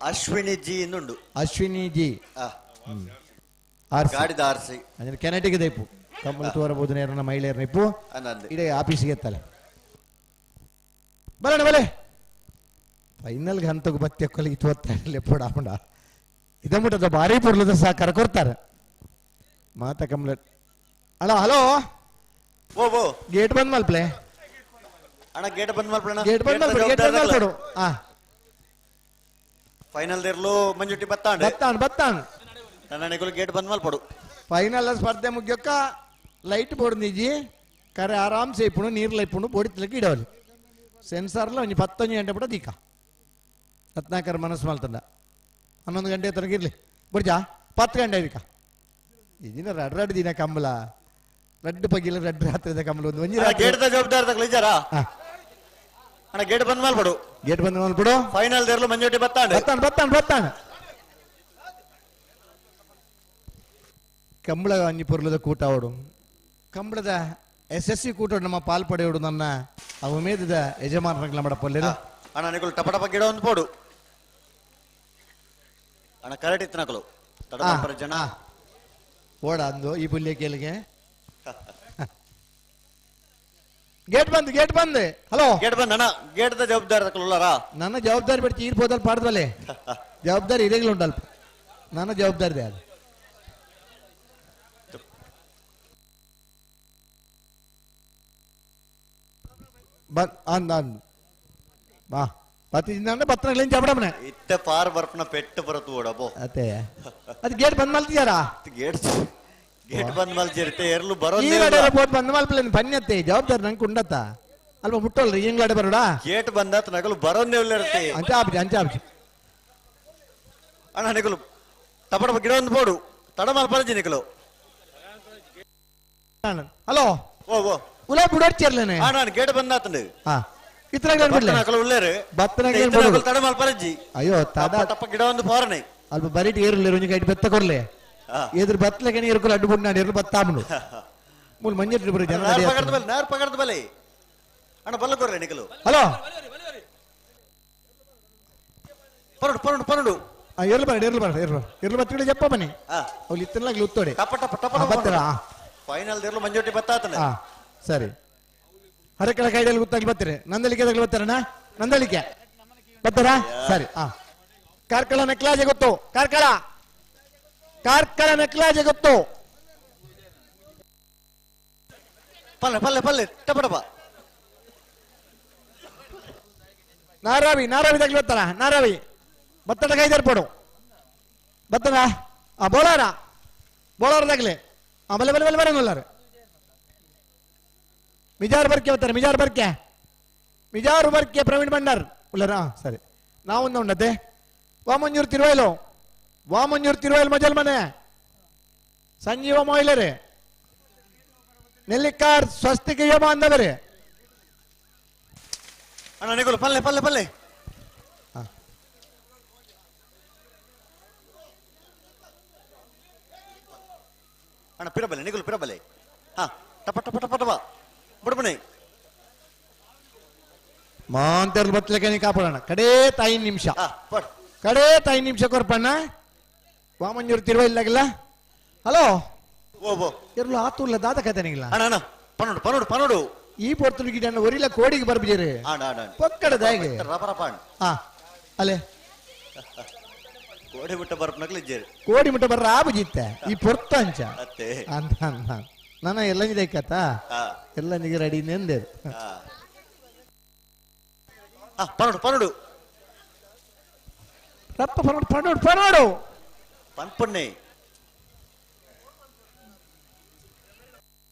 ಅಶ್ವಿನಿ ಜಿ ಇಂದುಂಡು ಅಶ್ವಿನಿ ಜಿ ಗಾಡಿದ ಆರ್ ಸಿ ಅಂದ್ರೆ ಕೆನಟಿಗೆ ದೈಪು ಕಮ್ಮಲ್ ತೋರಬಹುದು ನೇರನ ಮಹಿಳೆಯರ ಇಪ್ಪು ಇಡೀ ಆಫೀಸಿಗೆ ಎತ್ತಲೆ ಬರೋಣ ಬಲೆ ಫೈನಲ್ ಹಂತಕ್ಕೆ ಬತ್ತಿ ಕೊಲಿಗೆ ತೋರ್ತಾರೆ ಪೋಡ ಇದ ಮುಟ್ಟದ ಭಾರಿ ಪೊರ್ಲದ ಸಹಕಾರ ಕೊಡ್ತಾರೆ ಮಾತಾ ಕಮಲ ಅಲ್ಲ ಹಲೋ ಗೇಟ್ ಬಂದ್ ಮಲ್ಪ್ಲೆ ಅಣ್ಣ ಗೇಟ್ ಬಂದ್ ಮಲ್ಪ್ಲೆ ಗೇಟ್ ಬಂದ್ ಮಲ್ಪಡು ಗೇಟ್ ಬಂದ್ ಮಲ್ಪಡು ಆ ಫೈನಲ್ ದೇರ್ಲು ಮಂಜುಟಿ ಬತ್ತಾಂಡ್ ಬತ್ತಾಂಡ್ ಬತ್ತಾಂಡ್ ನನ್ನ ಗೇಟ್ ಬಂದ್ ಮಲ್ಪಡು ಫೈನಲ್ ಸ್ಪರ್ಧೆ ಮುಗಿಯೋಕ ಲೈಟ್ ಬೋರ್ಡ್ ನಿಜಿ ಕರೆ ಆರಾಮ್ಸೆ ಇಪ್ಪುಣು ನೀರ್ಲ ಇಪ್ಪುಣು ಬೋಡಿತ್ಲಕ್ಕೆ ಇಡವಲಿ ಸೆನ್ಸಾರ್ಲ ಒಂಜಿ 10 ಗಂಟೆ ಬಿಡ ದೀಕ ರತ್ನಾಕರ್ ಮನಸ್ಸು ಮಲ್ತಂಡ 11 ಗಂಟೆ ತನಕ ಇರಲಿ ಬುಡ್ಜಾ 10 ಗಂಟೆ ಇದಕ್ಕ ಇದಿನ ರಡ್ ರಡ್ ದಿನ ಕಂಬಲ ರಡ್ಡು ಪಗಿಲ ರಡ್ ರಾತ್ರಿದ ಕಂಬಲ ಒಂದು ಒಂಜಿ ಗೇಟ್ the ಜವಾಬ್ದಾರಿ ತಗೊಳ್ಳಿ ಅಣ್ಣ ಗೇಟ್ ಬಂದ್ ಮಲ್ಪಡು ಗೇಟ್ ಬಂದ್ ಮಲ್ಪಡು ಫೈನಲ್ ದೇರ್ಲು ಮಂಜುಟಿ ಬತ್ತಾಂಡ್ ಬತ್ತಾಂಡ್ ಬತ್ತಾಂಡ್ ಬತ್ತಾಂಡ್ ಕಂಬಳ ಅಂಜಿ ಪೊರ್ಲದ ಕೂಟ ಅವಡು ಕಂಬಳದ ಎಸ್ ಎಸ್ ಸಿ ಕೂಟ ನಮ್ಮ ಪಾಲ್ಪಡೆಯೋಡು ನನ್ನ ಆ ಉಮೇದದ ಯಜಮಾನರ ಮಾಡಪೊಲ್ಲೇರು ಅಣ್ಣ ನಿಕುಲು ಟಪ ಟಪ ಗಿಡ ಒಂದು ಪೋಡು ಅಣ್ಣ ಕರೆಕ್ಟ್ ಇತ್ತು ನಕಲು ತಡ ಜನ ಓಡ ಅಂದು ಈ ಪುಲ್ಯ ಕೇಳಿಗೆ ಗೇಟ್ ಬಂದ್ ಗೇಟ್ ಬಂದ್ ಹಲೋ ಗೇಟ್ ಬಂದ್ ಅಣ್ಣ ಗೇಟ್ the ಜವಾಬ್ದಾರಿ ತಕೊಳ್ಳಾರಾ ನನ್ನ ಜವಾಬ್ದಾರಿ ಬಿಡ್ತಿ ಈರ್ಬೋದಲ್ಲಿ ಪಾಡ್ದಲ್ಲೇ ಜವಾಬ್ದಾರಿ ಇರೇಗ್ಲು ಉಂಟಲ್ಪ ನನ್ನ ಜವಾಬ್ದಾರಿ ಅದು ಅಂದ್ ಅಂದ್ ಬಾ ಪತ್ತಿಂದ ಪತ್ರಗಳೇನು ಚಪಡಮನೆ ಇತ್ತೆ ಪಾರ್ ಬರ್ಪನ ಪೆಟ್ಟು ಬರತು ಓಡಬೋ ಅತ್ತೆ ಅದು ಗೇಟ್ ಬಂದ್ ಮಲ್ತಿಯಾರಾ ಗೇಟ್ ಗೇಟ್ ಬಂದ್ ಮಲ್ಜಿರುತ್ತೆ ಎರ್ಲು ಬರೋ ಈ ಬೋಟ್ ಬಂದ್ ಮಲ್ಪಲೇನು ಪನ್ಯತ್ತೆ ಜವಾಬ್ದಾರಿ ನಂಗೆ ಉಂಡತ್ತ ಅಲ್ವಾ ಮುಟ್ಟೋಲ್ರಿ ಇಂಗ್ಲಾಡೆ ಬರೋಡಾ ಗೇಟ್ ಬಂದಾತ ನಗಲು ಬರೋದೇ ಇರುತ್ತೆ ಅಂಚಾಬ್ಜಿ ಅಂಚಾಬ್ಜಿ ಅಣ್ಣ ನಿಕಲು ತಪಡ ಗಿಡ ಒಂದು ಬೋಡು ತಡ ಮಲ್ಪಲಜಿ ನಿಕಲು ಹಲೋ ಓ ಓ ಉಲಾ ಬುಡೋಡ್ಚಿರ್ಲೇನೆ ಹಾ ನಾನು ಗೇಟ್ ಬಂದಾತಂಡು ಹಾ ಇತ್ರಾಗ ಬಿಡ್ಲೆ ನಕಲು ಉಳ್ಳೇರು ಬತ್ತನಗಲು ಬರೋಡು ತಡ ಮಲ್ಪಲಜಿ ಅಯ್ಯೋ ತಡ ತಪ್ಪ ಗಿಡ ಒಂದು ಫಾರನೆ ಅಲ್ಪ ಬರಿಟ್ ಏರ್ಲಿ ಒಂಜಿ ಗೈಟ್ ಬೆತ್ತ ಕೊರ್ಲೆ ಎದುರು ಬತ್ತಲಗೆ ನೀರು ಅಡ್ಡು ಬುಡ್ ನಾಡು ಎರ್ಲು ಬತ್ತಾಮನು ಮೂಲ ಮಂಜರಿ ಬರೋ ಜನ ನಾರ್ ಪಗಡ್ದ ಬಲೆ ನಾರ್ ಪಗಡ್ದ ಬಲೆ ಅಣ್ಣ ಬಲ್ಲ ಕೊರ್ಲೆ ನಿಕಲು ಹಲೋ ಪರಡು ಪರಡು ಪರಡು ಎರ್ಲು ಬರಡ ಎರ್ಲು ಬರಡ ಎರ್ಲು ಎರ್ಲು ಬತ್ತಿಡ ಜಪ್ಪ ಬನ್ನಿ ಅವ್ಲು ಇತ್ತಲಾಗ್ಲಿ ಉತ್ತೋಡೆ ಟಪ ಟಪ ಟಪ ಬತ್ತರ ಫೈನಲ್ ದೇರ್ಲು ಮಂಜೋಟಿ ಬತ್ತಾತನೆ ಸರಿ ಹರಕಳ ಕೈಡಲ್ಲಿ ಗೊತ್ತಾಗ್ಲಿ ಬರ್ತೀರಿ ನಂದಲಿಕೆ ತಗ್ಲಿ ಬರ್ತಾರಣ್ಣ ನಂದಲಿಕೆ ಬರ್ತಾರಾ ಸರಿ ಕಾರ್ಕಳ ನಕ್ಲಾಜೆ ಗೊತ್ತು ಕಾರ್ಕಳ ಕಾರ್ಕಳ ನಕ್ಲಾಜೆ ಗೊತ್ತು ಪಲ್ಲೆ ಪಲ್ಲೆ ಪಲ್ಲೆ ಟಪ ಟಪ ನಾರಾವಿ ನಾರಾವಿ ತಗ್ಲಿ ಬರ್ತಾರ ನಾರಾವಿ ಬತ್ತಡ ಕೈದರ್ಪಡು ಬತ್ತಡ ಬೋಳಾರ ಬೋಳಾರ ತಗ್ಲಿ ಬಲೆ ಬಲೆ ಬಲೆ ಬರೋಲ್ಲ ಮಿಜಾರ್ ಬರ್ಕೆ ಬರ್ತಾರೆ ಮಿಜಾರ್ ಬರ್ಕೆ ಮಿಜಾರು ಬರ್ಕೆ ಪ್ರವೀಣ್ ಭಂಡಾರ್ ಉಲ್ಲರ ಸರಿ ನಾವೊಂದು ಉಂಡತೆ ವಾಮಂಜೂರು ತಿರುವೈಲು ವಾಮಂಜೂರು ತಿರುವೈಲು ಮಜಲ್ ಮನೆ ಸಂಜೀವ ಮೊಯ್ಲರೆ ನೆಲ್ಲಿಕಾರ್ ಸ್ವಸ್ತಿಕ ಯೋಮ ಅಂದವರೆ ಅಣ್ಣ ನಿಗುಲು ಪಲ್ಲೆ ಪಲ್ಲೆ ಪಲ್ಲೆ ಅಣ್ಣ ಪಿರಬಲೆ ನಿಗುಲು ಪಿರಬಲೆ ಹಾ ಟಪ ಟಪ ಟಪ ಟಪ ಬುಡಬನೆ ಮಾಂತರ್ಲು ಬತ್ತಲಕ್ಕೆ ನೀ ಕಾಪಾಡೋಣ ಕಡೇ ತಾಯಿ ನಿಮಿಷ ಕಡೇ ತಾಯಿ ನಿಮಿಷ ಕೊರ್ಪಣ್ಣ ವಾಮಂಜೂರು ತಿರುವ ಇಲ್ಲಾಗಿಲ್ಲ ಹಲೋ ಓ ಎರ್ಲು ಆತುಲ್ಲ ದಾದ ಕಥೆನಿಗಿಲ್ಲ ಅಣ್ಣ ಅಣ್ಣ ಪನೋಡು ಪನೋಡು ಪನೋಡು ಈ ಪೊರ್ತುಲು ಗಿಡ ಒರಿಲ ಕೋಡಿಗೆ ಬರ್ಬಿಜಿರಿ ಅಣ್ಣ ಅಣ್ಣ ಪಕ್ಕಡ ದಾಗೆ ರಪ ರಪ ಅಣ್ಣ ಅಲ್ಲೇ ಕೋಡಿ ಮುಟ್ಟ ಬರ್ಪನಕ್ಲು ಇಜ್ಜೇರು ಕೋಡಿ ಮುಟ್ಟ ಬರ್ರ ಆಬುಜಿತ್ತ ಈ ಪೊರ್ತ ಅಂಚ ಅತ್ತೆ ಅಂತ ಅಂತ ನಾನು ಎಲ್ಲ ಕಥ ಎಲ್ಲ ನಿಗೆ ರೆಡಿ ನೆಂದೆ ಪನೋಡು ಪನೋಡು ರಪ್ಪ ಪನೋಡು ಪನೋಡು ಪನೋಡು ಪನ್ಪೊನ್ನೆ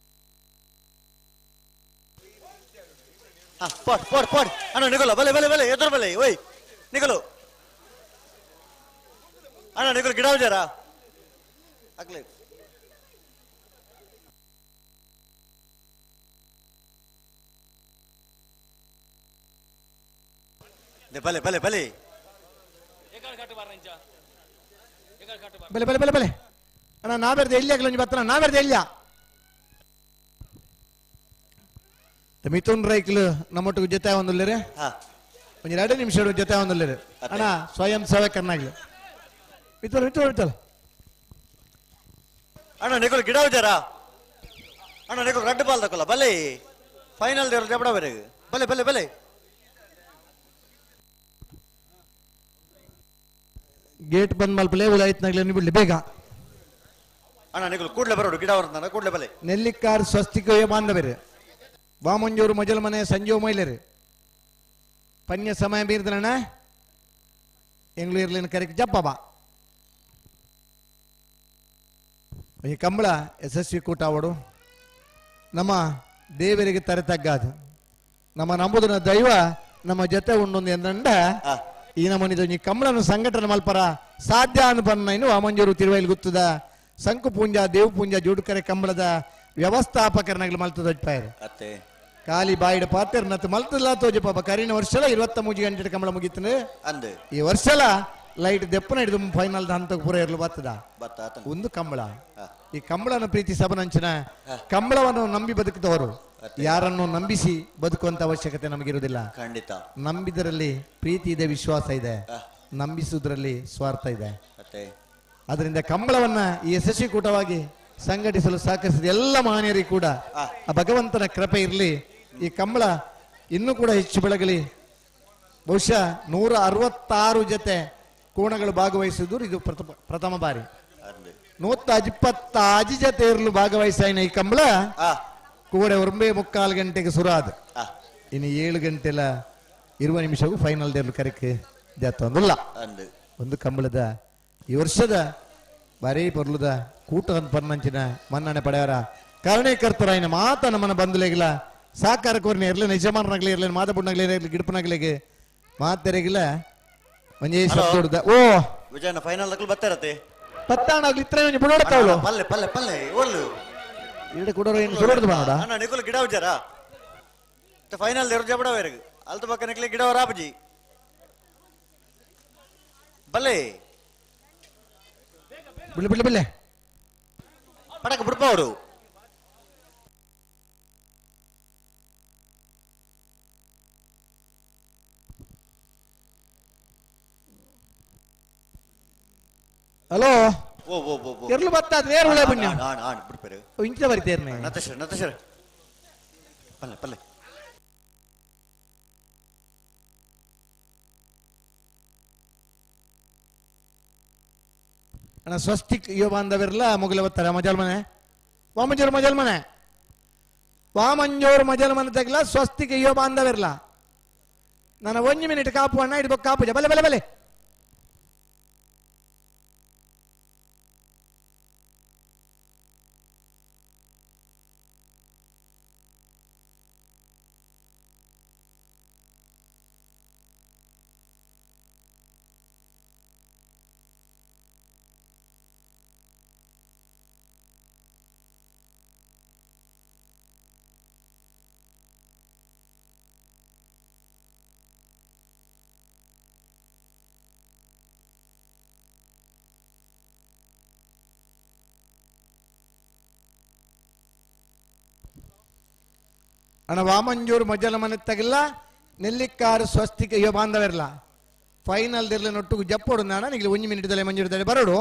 ಪೋಡ್ ಪೋಡ್ ಪೋಡ್ ಅಣ್ಣ ನಿಗಲು ಬಲೆ ಬಲೆ ಬಲೆ ಎದುರು ಬಲೆ ಓಯ್ ನಿಗಲು ಅಣ್ಣ ನಿಗಲು ಗಿಡ ಜರ ಆಗ್ಲಿ ಬಲೆ ಬಲೆ ಬಲೆ ಬಲೆ ಬಲೆ ಬಲೆ ಬಲೆ ಅಣ್ಣ ನಾ ಬರ್ದೆ ಎಲ್ಲಿ ಆಗಲ್ಲ ಬತ್ತನ ನಾ ಬರ್ದೆ ಎಲ್ಲಿಯ ಮಿಥುನ್ ರೈಕ್ಲು ನಮ್ಮೊಟ್ಟಿಗೆ ಜೊತೆ ಒಂದುಲ್ಲೇರೆ ಒಂದು ಎರಡು ನಿಮಿಷ ಜೊತೆ ಒಂದುಲ್ಲೇರೆ ಅಣ್ಣ ಸ್ವಯಂ ಸೇವಕರನ್ನಾಗ್ಲಿ ಮಿಥುನ್ ಮಿಥುನ್ ಮಿಥುನ್ ಅಣ್ಣ ನಿಗುಲು ಗಿಡ ಜರ ಅಣ್ಣ ನಿಗುಲು ರಡ್ಡು ಬಾಲ್ ತಕೊಲ್ಲ ಬಲೆ ಫೈನಲ್ ದೇವ್ರ ಜಬಡ ಬೇರೆ ಬಲೆ ಬಲೆ ಬಲೆ ಗೇಟ್ ಬಂದ್ ಮಲ್ಪಲೆ ಉಳಾಯ್ತು ಬಿಡ್ಲಿ ಬೇಗ ಅಣ್ಣ ನಿಗುಲು ಕೂಡ್ಲೆ ಬರೋಡು ಗಿಡ ಹೊರತಾನ ಕೂಡ್ಲೆ ಬಲೆ ನೆಲ್ಲಿಕಾರ್ ಸ್ವಸ್ತಿಕ ಬಾಂಧವರೇ ವಾಮಂಜೂರು ಮಜಲ್ ಮನೆ ಸಂಜೀವ ಮೈಲರು ಪನ್ಯ ಸಮಯ ಬೀರ್ದನಣ್ಣ ಎಂಗ್ಳೂರ್ಲಿನ ಕರೆಕ್ ಜಪ್ಪ ಬಾ ಈ ಕಂಬಳ ಯಶಸ್ವಿ ಕೂಟ ಅವಡು ನಮ್ಮ ದೇವರಿಗೆ ತರೆ ತಗ್ಗಾದು ನಮ್ಮ ನಂಬುದನ ದೈವ ನಮ್ಮ ಜೊತೆ ಉಂಡೊಂದು ಎಂದಂಡ ಈ ನಮ್ಮನಿದು ಈ ಕಂಬಳನ ಸಂಘಟನೆ ಮಲ್ಪರ ಸಾಧ್ಯ ಅನ್ಪನ್ನ ವಾಮಂಜೂರು ತಿರುವೈಲ್ ಗುತ್ತದ ಸಂಕು ಪೂಂಜಾ ದೇವ್ ಪೂಂಜಾ ಜೋಡುಕರೆ ಕಂಬಳದ ವ್ಯವಸ್ಥಾಪಕರನಾಗ್ಲಿ ಮಲ್ತದ ಅಜ್ಪಾಯರು ಅತ್ತೆ ಖಾಲಿ ಬಾಯಿಡ ಪಾತೆರ್ ನತ್ತು ಮಲ್ತಲ್ಲ ತೋಜ ಪಾಪ ಕರಿನ ವರ್ಷಲ 23 ಗಂಟೆ ಕಂಬಳ ಮುಗೀತನೆ ಅಂದೆ ಈ ವರ್ಷಲ ಲೈಟ್ ದೆಪ್ಪನ ಹಿಡಿದು ಫೈನಲ್ ಹಂತಕ್ಕೆ ಪೂರ ಇರಲು ಬತ್ತದ ಒಂದು ಕಂಬಳ ಈ ಕಂಬಳನ ಪ್ರೀತಿ ಸಬನಂಚಿನ ಕಂಬಳವನ್ನು ನಂಬಿ ಬದುಕಿದವರು ಯಾರನ್ನು ನಂಬಿಸಿ ಬದುಕುವಂತ ಅವಶ್ಯಕತೆ ನಮಗಿರುವುದಿಲ್ಲ. ಖಂಡಿತ ನಂಬಿದರಲ್ಲಿ ಪ್ರೀತಿ ಇದೆ, ವಿಶ್ವಾಸ ಇದೆ, ನಂಬಿಸುವುದರಲ್ಲಿ ಸ್ವಾರ್ಥ ಇದೆ. ಅದರಿಂದ ಕಂಬಳವನ್ನ ಈ ಯಶಸ್ವಿ ಕೂಟವಾಗಿ ಸಂಘಟಿಸಲು ಸಹಕರಿಸಿದ ಎಲ್ಲ ಮಹನೀಯರಿಗೂ ಕೂಡ ಆ ಭಗವಂತನ ಕೃಪೆ ಇರಲಿ. ಈ ಕಂಬಳ ಇನ್ನೂ ಕೂಡ ಹೆಚ್ಚು ಬೆಳಗಲಿ. ಬಹುಶಃ 166 ಜೊತೆ ಕೋಣಗಳು ಭಾಗವಹಿಸಿದ್ರು ಇದು ಪ್ರಥಮ ಬಾರಿ. 125 ಜೊತೆ ಇರಲು ಭಾಗವಹಿಸಾಯಿನ ಈ ಕಂಬಳ ಕೂಡ 9:45 ಗಂಟೆಗೆ ಸುರಾದ. ಇನ್ನು 7 ಗಂಟೆಲ ಇರುವ ನಿಮಿಷವೂ ಫೈನಲ್ ದೇರ್ಲು ಕರೆಕ್ ಜಾತೊಂದುಲ್ಲ. ಒಂದು ಕಂಬಳದ ಈ ವರ್ಷದ ಬಾರಿ ಪೊರ್ಲುದ ಕೂಟ ಪರ್ನಂಚಿನ ಮನ್ನಣೆ ಪಡೆಯವರ ಕಾರಣೀಕರ್ತರಾಯಿನ ಮಾತ ನಮ್ಮನ್ನ ಬಂಧುಲೆಗಿಲ್ಲ ಸಾಕಾರ ಕೋರ್ನೆ ಇರ್ಲಿ ಯಜಮಾನರಾಗ್ಲಿ ಇರ್ಲಿ ಮಾದಬುಣ್ಣಗ್ಲಿ ಇರ್ಲಿ ಗಿಡಪನಾಗ್ಲಿಗೆ ಮಾತೆರೆಗಿಲ್ಲ ಒಂಜೇ ಶಬ್ದ ಓ ವಿಜಯನ ಫೈನಲ್ ದಕ್ಕಲು ಬತ್ತಾರತೆ ಪತ್ತಾಣಾಗ್ಲಿ ಇತ್ರ ಒಂಜಿ ಬುಡೋಡತಾವಳು ಪಲ್ಲೆ ಪಲ್ಲೆ ಪಲ್ಲೆ ಓಲು ಇಡ ಕುಡೋರು ಏನು ಸುಡೋದು ಬಾಡ ಅಣ್ಣ ನಿಕುಲು ಗಿಡ ಉಜಾರ ಫೈನಲ್ ದೇರು ಜಬಡ ವೇರಗ ಅಲ್ತ ಪಕ್ಕ ನಿಕ್ಲೆ ಗಿಡ ರಾಬಜಿ ಬಲ್ಲೆ ಬಿಡ್ಲೆ ಬಿಡ್ಲೆ ಬಿಡ್ಲೆ ಪಟಕ ಬಿಡ್ಪಾವಡು ಹಲೋ ಓ ಓ ಓ ಓ ಎರ್ಲು ಬತ್ತಾದ ವೇರು ಉಳೆ ಪುಣ್ಯ ಆಣ್ ಆಣ್ ಬಿಡ್ಪೇರು ಇಂಚ ಬರ್ತೇರ್ನೆ ನತಶರ್ ನತಶರ್ ಪಲ್ಲೆ ಪಲ್ಲೆ ಅಣ್ಣ ಸ್ವಸ್ತಿಕ್ ಯುವ ಬಾಂಧವರೆಲ್ಲ ಮೊಗಲ ಬತ್ತಾರೆ ಮಜಲ್ ಮನೆ ವಾಮಂಜೂರು ಮಜಲ್ ಮನೆ ವಾಮಂಜೂರು ಮಜಲ್ ಮನೆ ತಗಲ ಸ್ವಸ್ತಿಕ್ ಯುವ ಬಾಂಧವರೆಲ್ಲ ನಾನು ಒಂಜಿ ಮಿನಿಟ್ ಕಾಪು ಅಣ್ಣ ಇಡ್ಬೇಕು ಕಾಪುಜ ಬಲೆ ಬಲೆ ಬಲೆ ಅಣ್ಣ ವಾಮಂಜೂರು ಮಜಲ ಮನೆ ತಗಲ್ಲ ನೆಲ್ಲಿಕ್ಕಾರು ಸ್ವಸ್ತಿಕ ಯುವ ಬಾಂಧವರೆಲ್ಲ ಫೈನಲ್ ದಿರ್ಲೆ ನೊಟ್ಟುಗು ಜಪ್ಪೋಡು ನಾನ ನಿಗ್ಲಿ ಒಂಜಿ ಮಿನಿಟ್ ದಲೆ ಮಂಜೂರು ದಲೆ ಬರೋಡು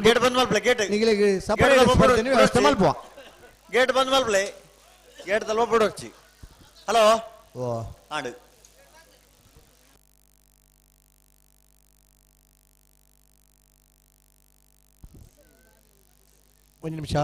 ಗೇಟ್ ಬಂದ್ ಮಲ್ಪ್ಲೆ ಗೇಟ್ ನಿಗ್ಲಿಗೆ ಸಪರೇಟ್ ಸ್ಪರ್ಧೆನ ವ್ಯವಸ್ಥೆ ಮಲ್ಪುವ ಗೇಟ್ ಬಂದ್ ಮಲ್ಪ್ಲೆ ಗೇಟ್ ದಲ್ ಒಬ್ಬಡು ಹಲೋ ಓ ಆಂಡ್ ಒಂದು ನಿಮಿಷ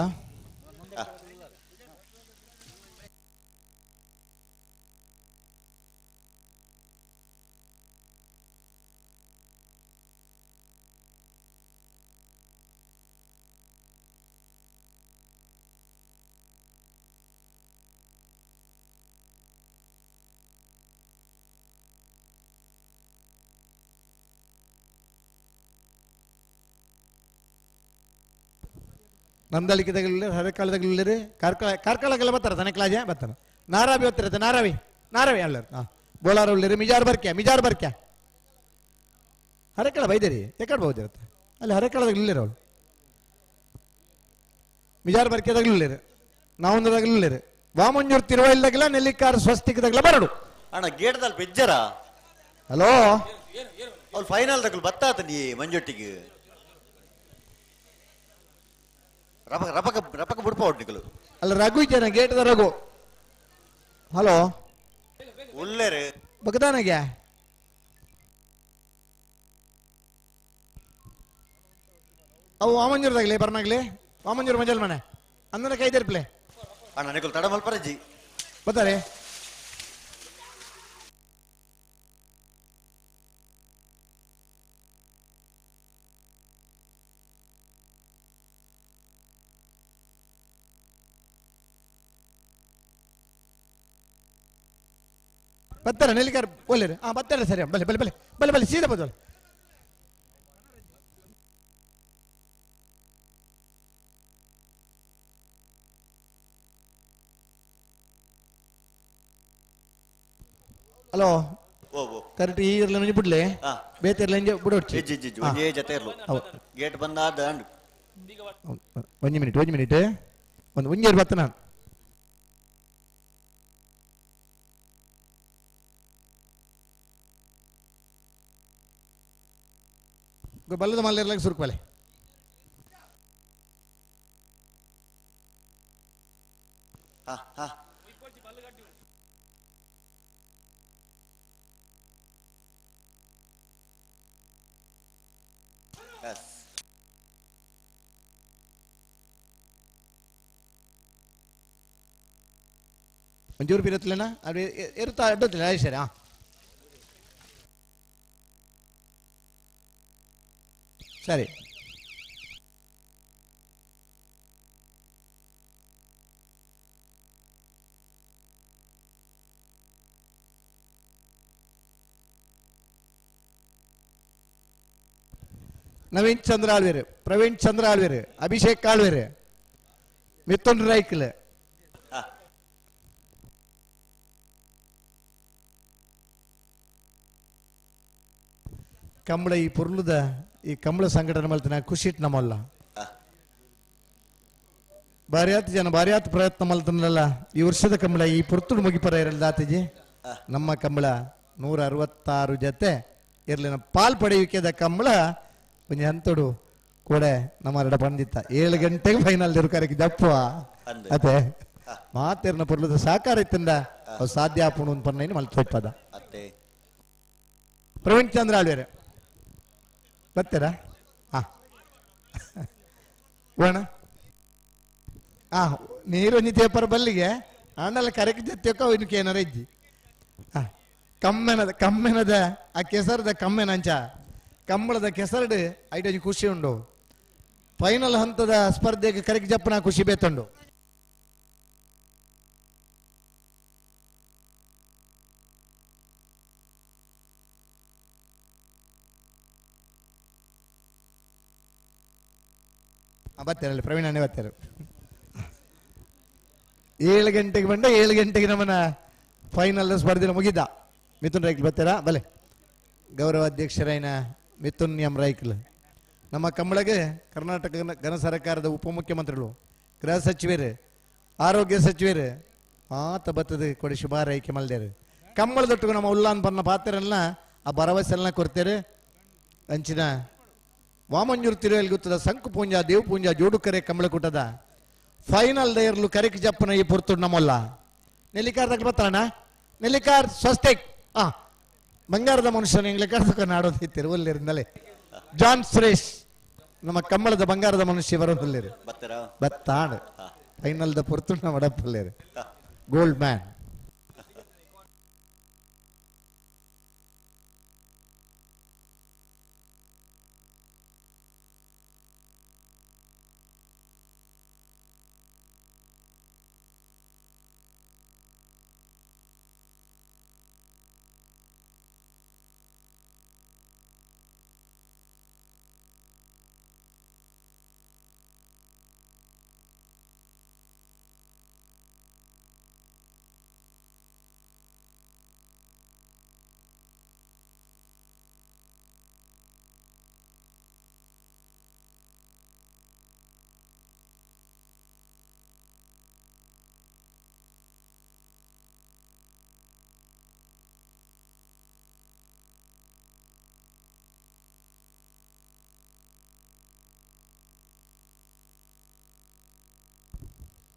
ನಂದಳಿಕೆ ತಗಲಿಲ್ಲ ಹರಕಾಳ ತಗಲಿಲ್ಲ ಕಾರ್ಕಳ ಕಾರ್ಕಳಗೆಲ್ಲ ಬರ್ತಾರೆ ತನಕ್ಲಾಜೆ ಬರ್ತಾರೆ ನಾರಾವಿ ಬರ್ತಾರೆ ನಾರಾವಿ ನಾರಾವಿ ಅಲ್ಲ ಹಾಂ ಬೋಳಾರ ಉಳ್ಳೇರಿ ಮಿಜಾರ್ ಬರ್ಕ್ಯಾ ಮಿಜಾರ್ ಬರ್ಕ್ಯಾ ಹರಕಳ ಬೈದೇರಿ ಎಕಡೆ ಬಹುದಿರುತ್ತೆ ಅಲ್ಲಿ ಹರಕಳದಾಗ ಅವಳು ಮಿಜಾರ್ ಬರ್ಕೆದಾಗಲಿಲ್ಲ ನಾವೊಂದದಾಗಲಿಲ್ಲ ವಾಮಂಜೂರು ತಿರುವೈಲ್ದಾಗಲ ನೆಲ್ಲಿಕಾರ ಸ್ವಸ್ತಿಕದಾಗಲ ಬರಡು ಅಣ್ಣ ಗೇಟ್ ದಲ್ ಬೆಜ್ಜರ ಹಲೋ ಅವ್ರು ಫೈನಲ್ ತಗಲ್ ಬತ್ತಾತ ನೀ ಮಂಜೊಟ್ಟಿಗೆ ರಪಕ ರಪಕ ರಪಕ ಬುಡ್ಪ ಒಟ್ಟಿಗಲು ಅಲ್ಲ ರಘು ಇದ್ದೇನೆ ಗೇಟ್ದ ರಘು ಹಲೋ ಉಲ್ಲೇರು ಬಗದಾನಗೆ ಅವು ವಾಮಂಜೂರ್ದಾಗ್ಲಿ ಬರ್ನಾಗ್ಲಿ ವಾಮಂಜೂರು ಮಂಜಲ್ ಮನೆ ಅಂದ್ರೆ ಕೈದಿರ್ಪ್ಲೆ ಅಣ್ಣ ನಿಕಲ್ ತಡ ಮಲ್ಪರಜ್ಜಿ ಬರ್ತಾರೆ ಬರ್ತಾರೆ ನೆಲ್ಲಿಕಾರ್ ಒಳ್ಳೆ ಹಾ ಬರ್ತಾರೆ ಸರಿ ಬಲೆ ಬಲೆ ಬಲೆ ಬಲೆ ಬಲೆ ಸೀದಾ ಬದಲು ಹಲೋ ಓ ಓ ಕರೆಕ್ಟ್ ಈ ಇರ್ಲ ನಂಜಿ ಬಿಡ್ಲೆ ಬೇತಿರ್ಲ ನಂಜಿ ಬಿಡೋಡ್ಚಿ ಇಜ್ಜಿ ಇಜ್ಜಿ ಒಂಜೇ ಜೊತೆ ಇರ್ಲು ಗೇಟ್ ಬಂದಾದ ಅಂಡು ಒಂಜಿ ಮಿನಿಟ್ ಒಂಜಿ ಮಿನಿಟ್ ಒಂದು ಒಂಜಿ ಬರ್ತ ನಾನು ಬಲ್ಲದ ಮಲ್ಲೇರ್ಲಾಗ ಸುರುಕ್ವಲೆ ಹಾ ಹಾ ಎಸ್ ಒಂಚೂರು ಪಿರತ್ಲೇನಾ ಅದು ಇರುತ್ತಾ ಅಡ್ಡತ್ತಿಲ್ಲ ಸರಿ ಹಾಂ ಸರಿ ನವೀನ್ ಚಂದ್ರ ಆಳ್ವೇರು ಪ್ರವೀಣ್ ಚಂದ್ರ ಆಳ್ವೇರು ಅಭಿಷೇಕ್ ಆಳ್ವೇರು ಮಿಥುನ್ ರೈಕ್ಲ್ ಕಂಬಳ ಈ ಪೊರ್ಲುದ ಈ ಕಂಬಳ ಸಂಘಟನೆ ಮಲ್ತಿನ ಖುಷಿ ನಮ್ಮಲ್ಲ ಬಾರ್ಯಾತ್ ಜನ ಬಾರ್ಯಾತ್ ಪ್ರಯತ್ನ ಮಲ್ತನಲ್ಲ ಈ ವರ್ಷದ ಕಂಬಳ ಈ ಪೊರ್ತುಡು ಮುಗಿಪರ ಇರಲ್ಲ ದಾತಜಿ ನಮ್ಮ ಕಂಬಳ 166 ಜೊತೆ ಇರ್ಲಿನ ಪಾಲ್ ಪಡೆಯುವಿಕೆದ ಕಂಬಳ ಒಂಜಿ ಹಂತಡು ಕೂಡ ನಮ್ಮ ಪಂಡಿತ 7 ಗಂಟೆಗೆ ಫೈನಲ್ ಇರುಕರಕ್ಕೆ ಜಪ್ಪುವ ಅತ್ತೆ ಮಾತೇರ್ನ ಪೊರ್ಲುದ ಸಾಕಾರ ಇತ್ತಿಂದ ಅವು ಸಾಧ್ಯ ಆಪುಣು ಒಂದು ಪನ್ನೈನು ಮಲ್ತು ತೋಯ್ಪದ. ಪ್ರವೀಣ್ ಚಂದ್ರ ಆಳ್ವೇರೆ ಬರ್ತೀರಾ? ಹಾ ಓಣ ಆ ನೀರೊಂಜಿ ತೇಪರ ಬಲ್ಲಿಗೆ ಆಂಡಲ ಕರೆಕ್ ಜೊತೆಕ ಇನ್ಕೆ ಏನಾರ ಇಜ್ಜಿ. ಕಮ್ಮೆನದ ಕಮ್ಮೆನದ ಆ ಕೆಸರದ ಕಮ್ಮೆನಂಚ ಕಂಬಳದ ಕೆಸರಡು ಐಟೊಂಜಿ ಖುಷಿ ಉಂಡು. ಫೈನಲ್ ಹಂತದ ಸ್ಪರ್ಧೆಗೆ ಕರೆಕ್ ಜಪ್ಪನ ಖುಷಿ ಬೇತುಂಡು. ಬರ್ತಾರಲ್ಲ ಪ್ರವೀಣ್ ಅಣ್ಣೆ ಬರ್ತಾರೆ. 7 ಗಂಟೆಗೆ ಬಂದ 7 ಗಂಟೆಗೆ ನಮ್ಮನ್ನ ಫೈನಲ್ ಸ್ಪರ್ಧೆ ಮುಗಿದ. ಮಿಥುನ್ ರೈಕ್ಲ್ ಬರ್ತಾರಾ? ಬಲೆ ಗೌರವ ಅಧ್ಯಕ್ಷರಾಯನ ಮಿಥುನ್ ಎಂ ರೈಕ್ಲ್ ನಮ್ಮ ಕಂಬಳಗೆ ಕರ್ನಾಟಕ ಘನ ಸರ್ಕಾರದ ಉಪಮುಖ್ಯಮಂತ್ರಿಗಳು, ಗೃಹ ಸಚಿವರು, ಆರೋಗ್ಯ ಸಚಿವರು ಆತ ಬತ್ತದ ಕೊಡಿ ಶುಭಾರೈಕೆ ಮಲ್ದೇರು. ಕಂಬಳದೊಟ್ಟಿಗೆ ನಮ್ಮ ಉಲ್ಲಾನ್ ಬನ್ನ ಪಾತ್ರರೆಲ್ಲ ಆ ಭರವಸೆಲ್ಲ ಕೊಡ್ತೇವೆ. ಅಂಚಿನ ವಾಮಂಜೂರು ತಿರುವಲ್ಲಿ ಗೊತ್ತದ ಸಂಕು ಪೂಂಜಾ ದೇವ್ ಪೂಂಜಾ ಜೋಡುಕರೆ ಕಂಬಳಕೂಟದ ಫೈನಲ್ ದಯರ್ಲು ಕರೆಕ್ ಜಪ್ಪನ ಈ ಪುರ್ತುಡ್ ನಮ್ಮಲ್ಲ. ನೆಲ್ಲಿಕಾರ್ ತಕ್ಕ ಬರ್ತಾರಣ್ಣ? ನೆಲ್ಲಿಕಾರ್ ಸ್ವಸ್ತಿಕ್ ಆ ಬಂಗಾರದ ಮನುಷ್ಯನ ಎಂಗ್ಲೆ ಕರ್ಸಕ ನಾಡೋದು ತಿರುವಲ್ಲಿರಿಂದಲೇ ಜಾನ್ ಸುರೇಶ್ ನಮ್ಮ ಕಂಬಳದ ಬಂಗಾರದ ಮನುಷ್ಯ ಬರೋದಿಲ್ಲೇರು ಬತ್ತಾಡು ಫೈನಲ್ the ಪುರ್ತುಡ್ ನಮ್ಮ ಅಡಪ್ಪಲ್ಲೇರು ಗೋಲ್ಡ್ ಮ್ಯಾನ್.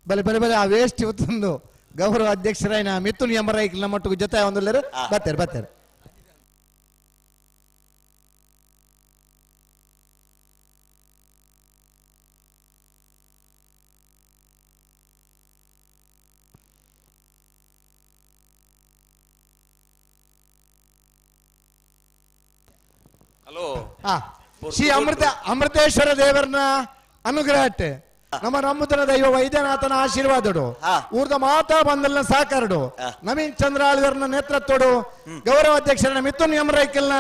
ಬಲೆ ಬಲೆ ಬಲೆ ಆ ವೇಸ್ಟ್ ಇವತ್ತೊಂದು ಗೌರವ ಅಧ್ಯಕ್ಷರಾಯನ ಮಿಥುನ್ ಎಂಬರೈಕ್ ನಮ್ಮೊಟ್ಟಿಗೆ ಜೊತೆ ಒಂದು ಬರ್ತಾರೆ ಬರ್ತಾರೆ. ಹಲೋ ಶ್ರೀ ಅಮೃತೇಶ್ವರ ದೇವರನ್ನ ಅನುಗ್ರಹ ನಮ್ಮ ನಮ್ಮುದನ ದೈವ ವೈದ್ಯನಾಥನ ಆಶೀರ್ವಾದಡು ಊರ್ದ ಮಾತಾ ಬಂದಲ್ನ ಸಾಕಾರಡು ನವೀನ್ ಚಂದ್ರ ಆಳ್ವರ್ನ ನೇತೃತ್ವಡು ಗೌರವ ಅಧ್ಯಕ್ಷರನ್ನ ಮಿಥುನ್ ಎಂ ರೈಕಲ್ನ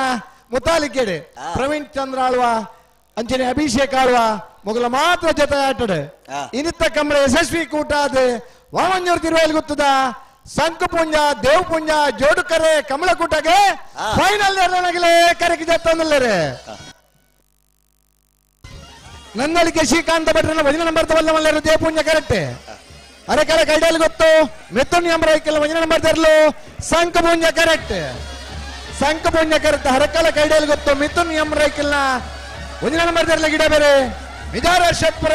ಮುತಾಲಿಕೆಡೆ ಪ್ರವೀಣ್ ಚಂದ್ರ ಆಳ್ವ ಅಂಚನೆ ಅಭಿಷೇಕ್ ಆಳ್ವ ಮೊಗಲ ಮಾತ್ರ ಜೊತೆ ಆಟಡು ಇನ್ನಿತ್ತ ಕಂಬಳ ಯಶಸ್ವಿ ಕೂಟ ಅದು ವಾಮಂಜೂರು ತಿರುವಲ್ಲಿ ಗೊತ್ತದ ಸಂಕಪುಂಜ ದೇವಪುಂಜ ಜೋಡುಕರೆ ಕಮಲಕೂಟಗೆ ಫೈನಲ್ ಕರೆಗೆ ಜತ್ತಂದಲ್ಲರೆ. ನನ್ನಳಿಕೆ ಶ್ರೀಕಾಂತ ಭಟ್ರನ ವಜನ ನಂಬರ್ ತವಲ್ಲ ಮಲ್ಲರು ದೇವಪುಂಜ ಕರೆಕ್ಟ್ ಅರೆಕರ ಕೈಡಲ್ ಗೊತ್ತು ಮಿಥುನ್ ಎಂ ರೈಕಲ್ ವಜನ ನಂಬರ್ ತರಲು ಸಂಕಪುಂಜ ಕರೆಕ್ಟ್ ಸಂಕಪುಂಜ ಕರೆಕ್ಟ್ ಹರಕಲ ಕೈಡಲ್ ಗೊತ್ತು ಮಿಥುನ್ ಎಂ ರೈಕಲ್ನ ವಜನ ನಂಬರ್ ತರಲ ಗಿಡ ಬೇರೆ ವಿಜಾರ ಶೆಟ್ಪುರ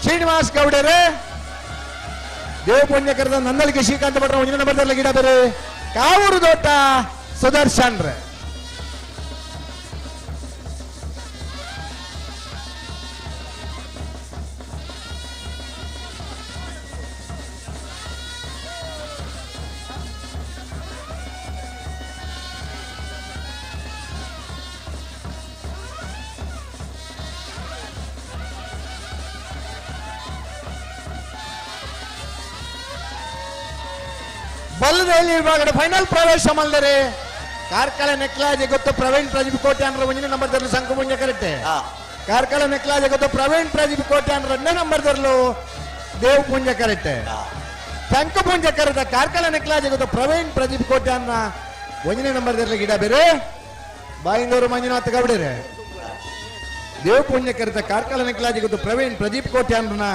ಶ್ರೀನಿವಾಸ್ ಗೌಡರೇ ದೇವಪುಂಜ ಕರೆದ ನನ್ನಳಿಕೆ ಶ್ರೀಕಾಂತ ಭಟ್ರನ ವಜನ ನಂಬರ್ ತರಲ ಗಿಡ ಬೇರೆ ಕಾವೂರು ದೋಟ ಸುದರ್ಶನ್ ರೇ. ಬಲ್ಲದಲ್ಲಿ ವಿಭಾಗದ ಫೈನಲ್ ಪ್ರವೇಶ ಮಲ್ದರೆ ಕಾರ್ಕಳ ನೆಕ್ಲಾಜೆ ಗೊತ್ತು ಪ್ರವೀಣ್ ಪ್ರದೀಪ್ ಕೋಟ್ಯಾನ್ರ ಒಂದನೇ ನಂಬರ್ ದರ್ಲು ಸಂಕುಮುಂಜ ಕರೆಕ್ಟ್ ಕಾರ್ಕಳ ನೆಕ್ಲಾಜೆ ಗೊತ್ತು ಪ್ರವೀಣ್ ಪ್ರದೀಪ್ ಕೋಟ್ಯಾನ್ರ ಎರಡನೇ ನಂಬರ್ ದರ್ಲು ದೇವ್ ಪುಂಜ ಕರೆಕ್ಟ್ ಶಂಕುಪುಂಜ ಕರೆದ ಕಾರ್ಕಳ ನೆಕ್ಲಾಜೆ ಗೊತ್ತು ಪ್ರವೀಣ್ ಪ್ರದೀಪ್ ಕೋಟ್ಯಾನ್ನ ಒಂದನೇ ನಂಬರ್ ದರ್ಲು ಗಿಡ ಬೇರೆ ಬಾಯಿಂದೂರು ಮಂಜುನಾಥ್ ಗೌಡರೆ ದೇವ್ ಪುಂಜ ಕರೆದ ಕಾರ್ಕಳ ನೆಕ್ಲಾಜೆ ಗೊತ್ತು ಪ್ರವೀಣ್ ಪ್ರದೀಪ್ ಕೋಟ್ಯಾನ್ರನ್ನ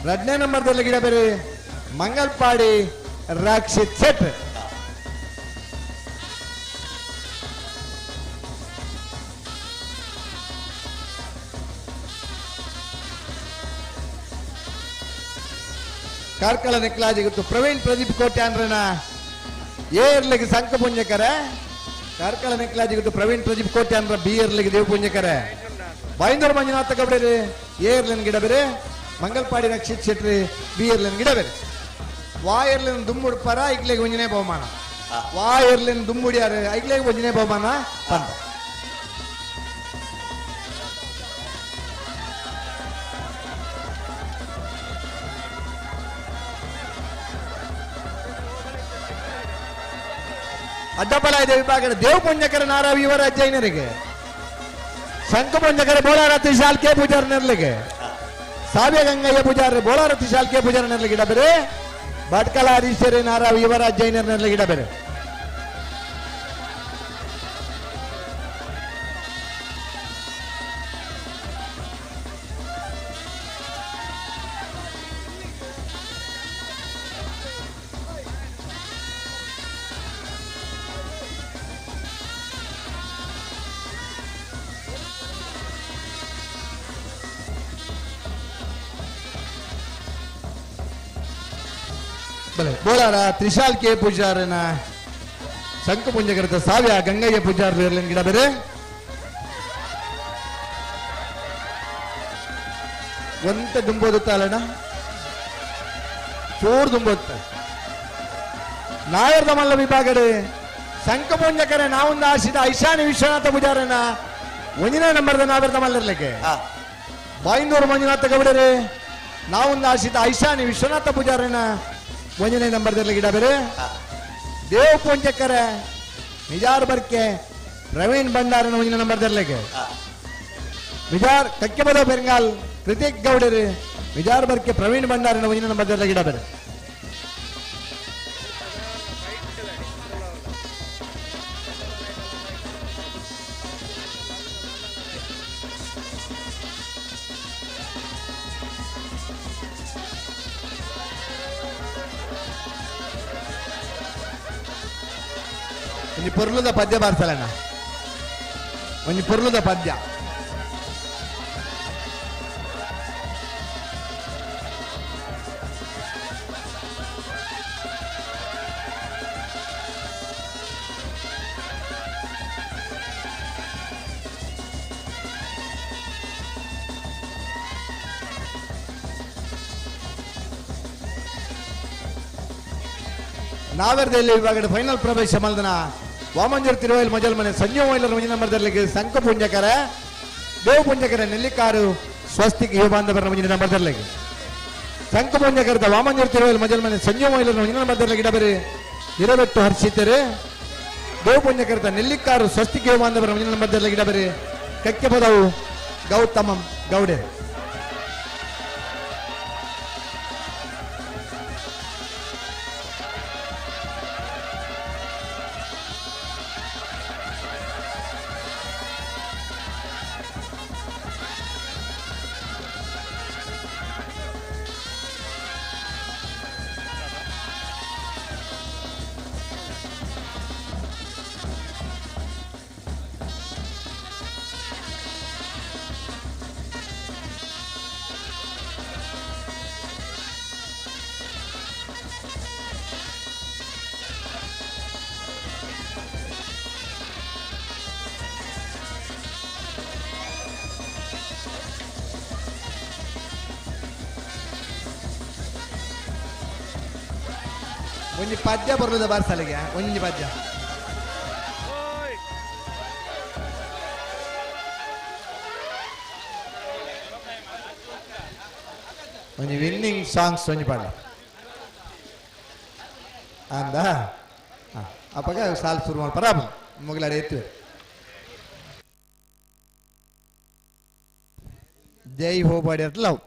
ಎರಡನೇ ನಂಬರ್ ದರ್ಲು ಗಿಡ ಬೇರೆ ಮಂಗಲ್ಪಾಡಿ ರಕ್ಷಿತ್ ಶೆಟ್. ಕಾರ್ಕಳ ನೆಕ್ಲಾಜಿಗುತ್ತು ಪ್ರವೀಣ್ ಪ್ರದೀಪ್ ಕೋಟ್ಯಾನ್ರನ ಏರ್ಲಿಗೆ ಸಂಕ ಪುಂಜಕರೆ. ಕಾರ್ಕಳ ನೆಕ್ಲಾಜಿಗುತ್ತು ಪ್ರವೀಣ್ ಪ್ರದೀಪ್ ಕೋಟ್ಯಾನ್ರ ಬಿ ಏರ್ಲಿಗೆ ದೇವ ಪುಂಜಕರೆ. ಬೈಂದೂರು ಮಂಜುನಾಥ ಗೌಡರಿ ಏರ್ಲಿನ ಗಿಡ ಬೇರೆ. ಮಂಗಲ್ಪಾಡಿ ರಕ್ಷಿತ್ ಶೆಟ್ರಿ ಬಿ ಏರ್ಲಿನ ಗಿಡ ಬೇರೆ. ವಾ ಏರ್ಲಿನ ದುಮ್ಮುಡ್ಪರ ಐಕ್ಲೆಗೆ ಒಂಜನೇ ಬಹುಮಾನ. ವಾ ಏರ್ಲಿನ ದುಮ್ಮುಡಿಯಾರ ಐಕ್ಲೆಗೆ ಒಂಜನೇ ಬಹುಮಾನ ಪಂದ. ಅಡ್ಡಬಲ ಇದೆ ವಿಭಾಗದ ದೇವಪುಂಜಕರ ನಾರಾವಿ ಯುವರಾಜ್ ಜೈನರಿಗೆ, ಶಂಕುಪುಂಜಕರ ಬೋಳಾರ ತ್ರಿಶಾಲ್ ಕೆ ಪೂಜಾರ ನೆರ್ಲಿಗೆ, ಸಾವಿಯ ಗಂಗಯ್ಯ ಪೂಜಾರಿ ಬೋಳಾರ ತ್ರಿಶಾಲ್ ಕೆ ಪೂಜಾರ ನೆರ್ಲಿಗೆ ಗಿಡ ಬೇರೆ. ಭಟ್ಕಲ ಹರೀಶ್ವರಿ ನಾರಾವಿ ಯುವರಾಜ್ ಜೈನರ ನೆರ್ಲಿಗೆ ಗಿಡ ಬೇರೆ. ಬೋಳಾರ ತ್ರಿಶಾಲ್ ಕೆ ಪೂಜಾರನ ಶಂಕುಪುಂಜಕರತ ಸಾವಿಯ ಗಂಗಯ್ಯ ಪೂಜಾರ ಗಿಡ ಬೇರೆ. ಒಂತ ದುಂಬೋದುತ್ತಲ್ಲಣ್ಣ, ಚೂರು ದುಂಬೋತ್ತ. ನಾಯರ್ದ ಮಲ್ಲ ವಿಭಾಗಡೆ ಶಂಕುಪುಂಜಕರೆ ನಾವೊಂದು ಆಶಿದ ಐಶಾನಿ ವಿಶ್ವನಾಥ ಪೂಜಾರನ ಒಂದಿನ ನಂಬರ್ದ ನಾವರ್ದ ಮಲ್ಲರ್ಲಿಕ್ಕೆ. ಬಾಯಿಂದೂರು ಮಂಜುನಾಥ ಗೌಡರೆ ನಾವೊಂದು ಆಶಿದ ಐಶಾನಿ ವಿಶ್ವನಾಥ ಪೂಜಾರನ ಒಂದನೇ ನಂಬರ್ದಲ್ಲಿ ಗಿಡ ಬೇರೆ. ದೇವ್ ಪುಂಜಕರೆ ನಿಜಾರ್ ಬರ್ಕೆ ಪ್ರವೀಣ್ ಭಂಡಾರನ ಒಂದನೇ ನಂಬರ್ದಲ್ಲಿಗೆ. ವಿಜಾರ್ ಕಕ್ಕೆಬದ ಬೆಂಗಾಲ್ ಕೃತಿಕ್ ಗೌಡರು ವಿಜಾರ್ ಬರ್ಕೆ ಪ್ರವೀಣ್ ಭಂಡಾರನ ಒಂದನೇ ನಂಬರ್ದಲ್ಲಿ ಗಿಡ ಬೇರೆ. ಒಂಜಿ ಪೊರ್ಲುದ ಪದ್ಯ ಬಾರ್ಸಲಣ್ಣ, ಒಂಜಿ ಪೊರ್ಲುದ ಪದ್ಯ. ನಾವೆರ್ದಲ್ಲಿ ಇವಾಗ ಫೈನಲ್ ಪ್ರವೇಶ ಮಲ್ದನ ವಾಮಂಜೂರು ತಿರುವೈಲ್ ಮಜಲ್ ಮನೆ ಸಂಜೀವ ಮೈಲರ್ ಮಂಜಿನ ಮರದಲ್ಲಿಗೆ ಸಂಕ ಪುಂಜಕರ ದೇವ ಪುಂಜಕರ ನೆಲ್ಲಿಕಾರು ಸ್ವಸ್ತಿಕ್ ಯುವ ಬಾಂಧವರ ಮಂಜಿನ ನಂಬರ್ದಲ್ಲಿಗೆ. ಸಂಕ ಪುಂಜಕರದ ವಾಮಂಜೂರು ತಿರುವೈಲ್ ಮಜಲ್ ಮನೆ ಸಂಜೀವ ಮೈಲರ್ ಮಂಜಿನ ನಂಬರ್ದಲ್ಲಿಗೆ ಗಿಡಬರಿ ಇರಬೆಟ್ಟು ಹರ್ಷಿತರು. ದೇವ ಪುಂಜಕರದ ನೆಲ್ಲಿಕಾರು ಸ್ವಸ್ತಿಕ್ ಯುವ ಬಾಂಧವರ ಮಂಜಿನ ನಂಬರ್ದಲ್ಲಿಗೆ ಗಿಡಬರಿ ಕಕ್ಕೆ ಪದವು ಗೌತಮಂ ಗೌಡೆ. ಒಂಜಿ ಪದ್ಯ ಬರುವುದ ಬಾರ್ಸಲಿಗೆ ಒಂಜಿ ಪದ್ಯ. ಒಂಜಿ ವಿನ್ನಿಂಗ್ ಸಾಂಗ್ಸ್ ಒಂಜಿ ಪಾಡ ಅಂದ ಅಪ್ಪಗ ಸಾಲ್ ಶುರು ಮಾಡ್ಪಾರ ಮುಗಿಲಾಡಿ ಎತ್ತುವೆ. ಜೈ ಹೋ ಬಾಡಿ ಲವ್.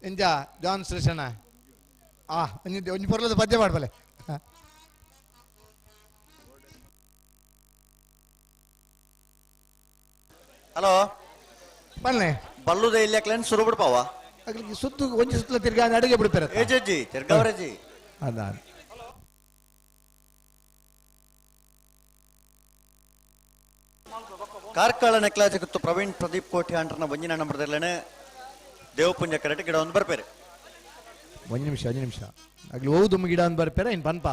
ಎಂಜ ಜಾನ್ ಶ್ರೀಷಣ್ಣ ಆ ಒಂಜಿ ಒಂಜಿ ಪೊರ್ಲದ ಪದ್ಯ ಮಾಡ್ಬಲೆ. ಹಲೋ ಬನ್ನಿ ಬಲ್ಲುದ ಇಲ್ಲಿ ಕ್ಲೆನ್ ಸುರು ಬಿಡ್ಪಾವ. ಅಗ್ಲಿಗೆ ಸುತ್ತು ಒಂಜಿ ಸುತ್ತಲ ತಿರ್ಗಾ ಅಡುಗೆ ಬಿಡ್ತಾರೆ ಏಜಜ್ಜಿ ತಿರ್ಗಾವರಜಿ ಅದ ಕಾರ್ಕಳ ನೆಕ್ಲಾಜಿ ಗುತ್ತು ಪ್ರವೀಣ್ ಪ್ರದೀಪ್ ಕೋಟಿ ಅಂಟ್ರನ ಒಂಜಿನ ನಂಬರ್ದಲ್ಲೇನೆ ದೇವಪುಂಜ ಕರೆಕ್ಟ್ ಗಿಡ ಒಂದು ಬರ್ಪೇರೆ. ಒಂದು ನಿಮಿಷ ಒಂದು ನಿಮಿಷ ಅಗ್ಲಿ ಓದು ಗಿಡ ಒಂದು ಬರ್ಪೇರ ಇನ್ ಪನ್ಪ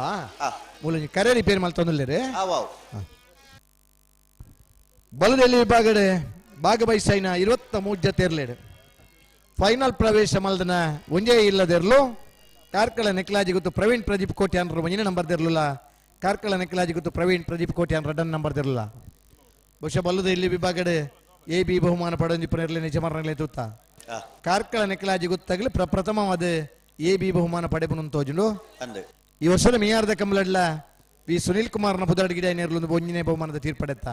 ಮೂಲ ಕರೆ ರಿಪೇರಿ ಮಲ್ತೊಂದುಲ್ಲೇರೆ. ಬಲದಲ್ಲಿ ವಿಭಾಗಡೆ ಭಾಗವಹಿಸೈನ 23 ಜತೆರ್ಲೇಡು ಫೈನಲ್ ಪ್ರವೇಶ ಮಲ್ದನ ಒಂಜೇ ಇಲ್ಲದಿರ್ಲು ಕಾರ್ಕಳ ನೆಕ್ಲಾಜಿ ಗೊತ್ತು ಪ್ರವೀಣ್ ಪ್ರದೀಪ್ ಕೋಟಿ ಅನ್ರ ಒಂಜಿನ ನಂಬರ್ ದಿರ್ಲಿಲ್ಲ. ಕಾರ್ಕಳ ನೆಕ್ಲಾಜಿ ಗೊತ್ತು ಪ್ರವೀಣ್ ಪ್ರದೀಪ್ ಕೋಟಿ ಅನ್ರ ರಡನ್ ನಂಬರ್ ದಿರ್ಲಿಲ್ಲ. ಬಹುಶಃ ಬಲ್ಲದ ಇಲ್ಲಿ ವಿಭಾಗಡೆ ಎ ಬಿ ಬಹುಮಾನ ಪಡೆಯೊಂದಿಪ್ಪನಿರಲಿ ನಿಜ ಮರಣಗಳೇ ತೂತ ಕಾರ್ಕಳ ನೆಕ್ಲಾಜಿ ಗೊತ್ತಾಗಲಿ ಪ್ರಪ್ರಥಮವಾದ ಎ ಬಿ ಬಹುಮಾನ ಪಡೆಪುನು ತೋಜುಂಡು. ಈ ವರ್ಷದ ಮಿಯಾರ್ದ ಕಂಬಲಡ್ಲ ವಿ ಸುನೀಲ್ ಕುಮಾರ್ನ ಬುದಾಡ್ಗಿಡ ನೇರ್ಲೊಂದು ಒಂಜಿನೇ ಬಹುಮಾನದ ತೀರ್ಪಡೆತ್ತ.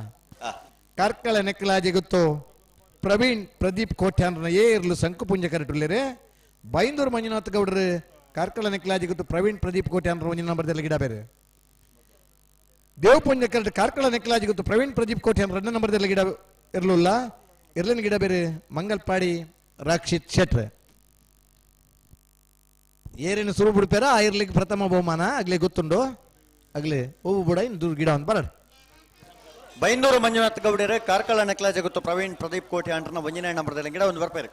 ಕಾರ್ಕಳ ನೆಕ್ಲಾಜಿ ಗೊತ್ತು ಪ್ರವೀಣ್ ಪ್ರದೀಪ್ ಕೋಟ್ಯಾನ್ರನ ಏ ಇರ್ಲು ಸಂಕುಪುಂಜ ಕರೆಟುಲ್ಲೇರೆ. ಬೈಂದೂರು ಮಂಜುನಾಥ್ ಗೌಡ್ರು ಕಾರ್ಕಳ ನೆಕ್ಲಾಜಿ ಗೊತ್ತು ಪ್ರವೀಣ್ ಪ್ರದೀಪ್ ಕೋಟ್ಯಾನ್ರ ಒಂಜಿನ ನಂಬರ್ದಲ್ಲಿ ಗಿಡ ಬೇರೆ. ದೇವಪುಂಜ ಕರೆಟ್ ಕಾರ್ಕಳ ನೆಕ್ಲಾಜಿ ಗೊತ್ತು ಪ್ರವೀಣ್ ಪ್ರದೀಪ್ ಕೋಟ್ಯಾನ್ರ ಎರಡನೇ ನಂಬರ್ದಲ್ಲಿ ಗಿಡ ಇರ್ಲಿಲ್ಲ. ಇರ್ಲಿನ ಗಿಡ ಬೇರೆ ಮಂಗಲ್ಪಾಡಿ ರಕ್ಷಿತ್ ಶೆಟ್ರೆ. ಏರೇನು ಸುರು ಬಿಡ್ಪೇರ ಆ ಇರ್ಲಿಕ್ಕೆ ಪ್ರಥಮ ಬಹುಮಾನ ಆಗ್ಲಿ ಗೊತ್ತುಂಡು ಆಗ್ಲಿ ಹೂವು ಬುಡ ಇನ್ನು ಗಿಡ ಒಂದು ಬರ. ಬೈಂದೂರು ಮಂಜುನಾಥ್ ಗೌಡರೇ ಕಾರ್ಕಳ ನೆಕ್ಲಾಜಿ ಗೊತ್ತು ಪ್ರವೀಣ್ ಪ್ರದೀಪ್ ಕೋಟಿ ಅಂಟ್ರನ ಒಂಜಿನ ನಂಬರ್ದಲ್ಲಿ ಗಿಡ ಒಂದು ಬರ್ಪೇರೆ.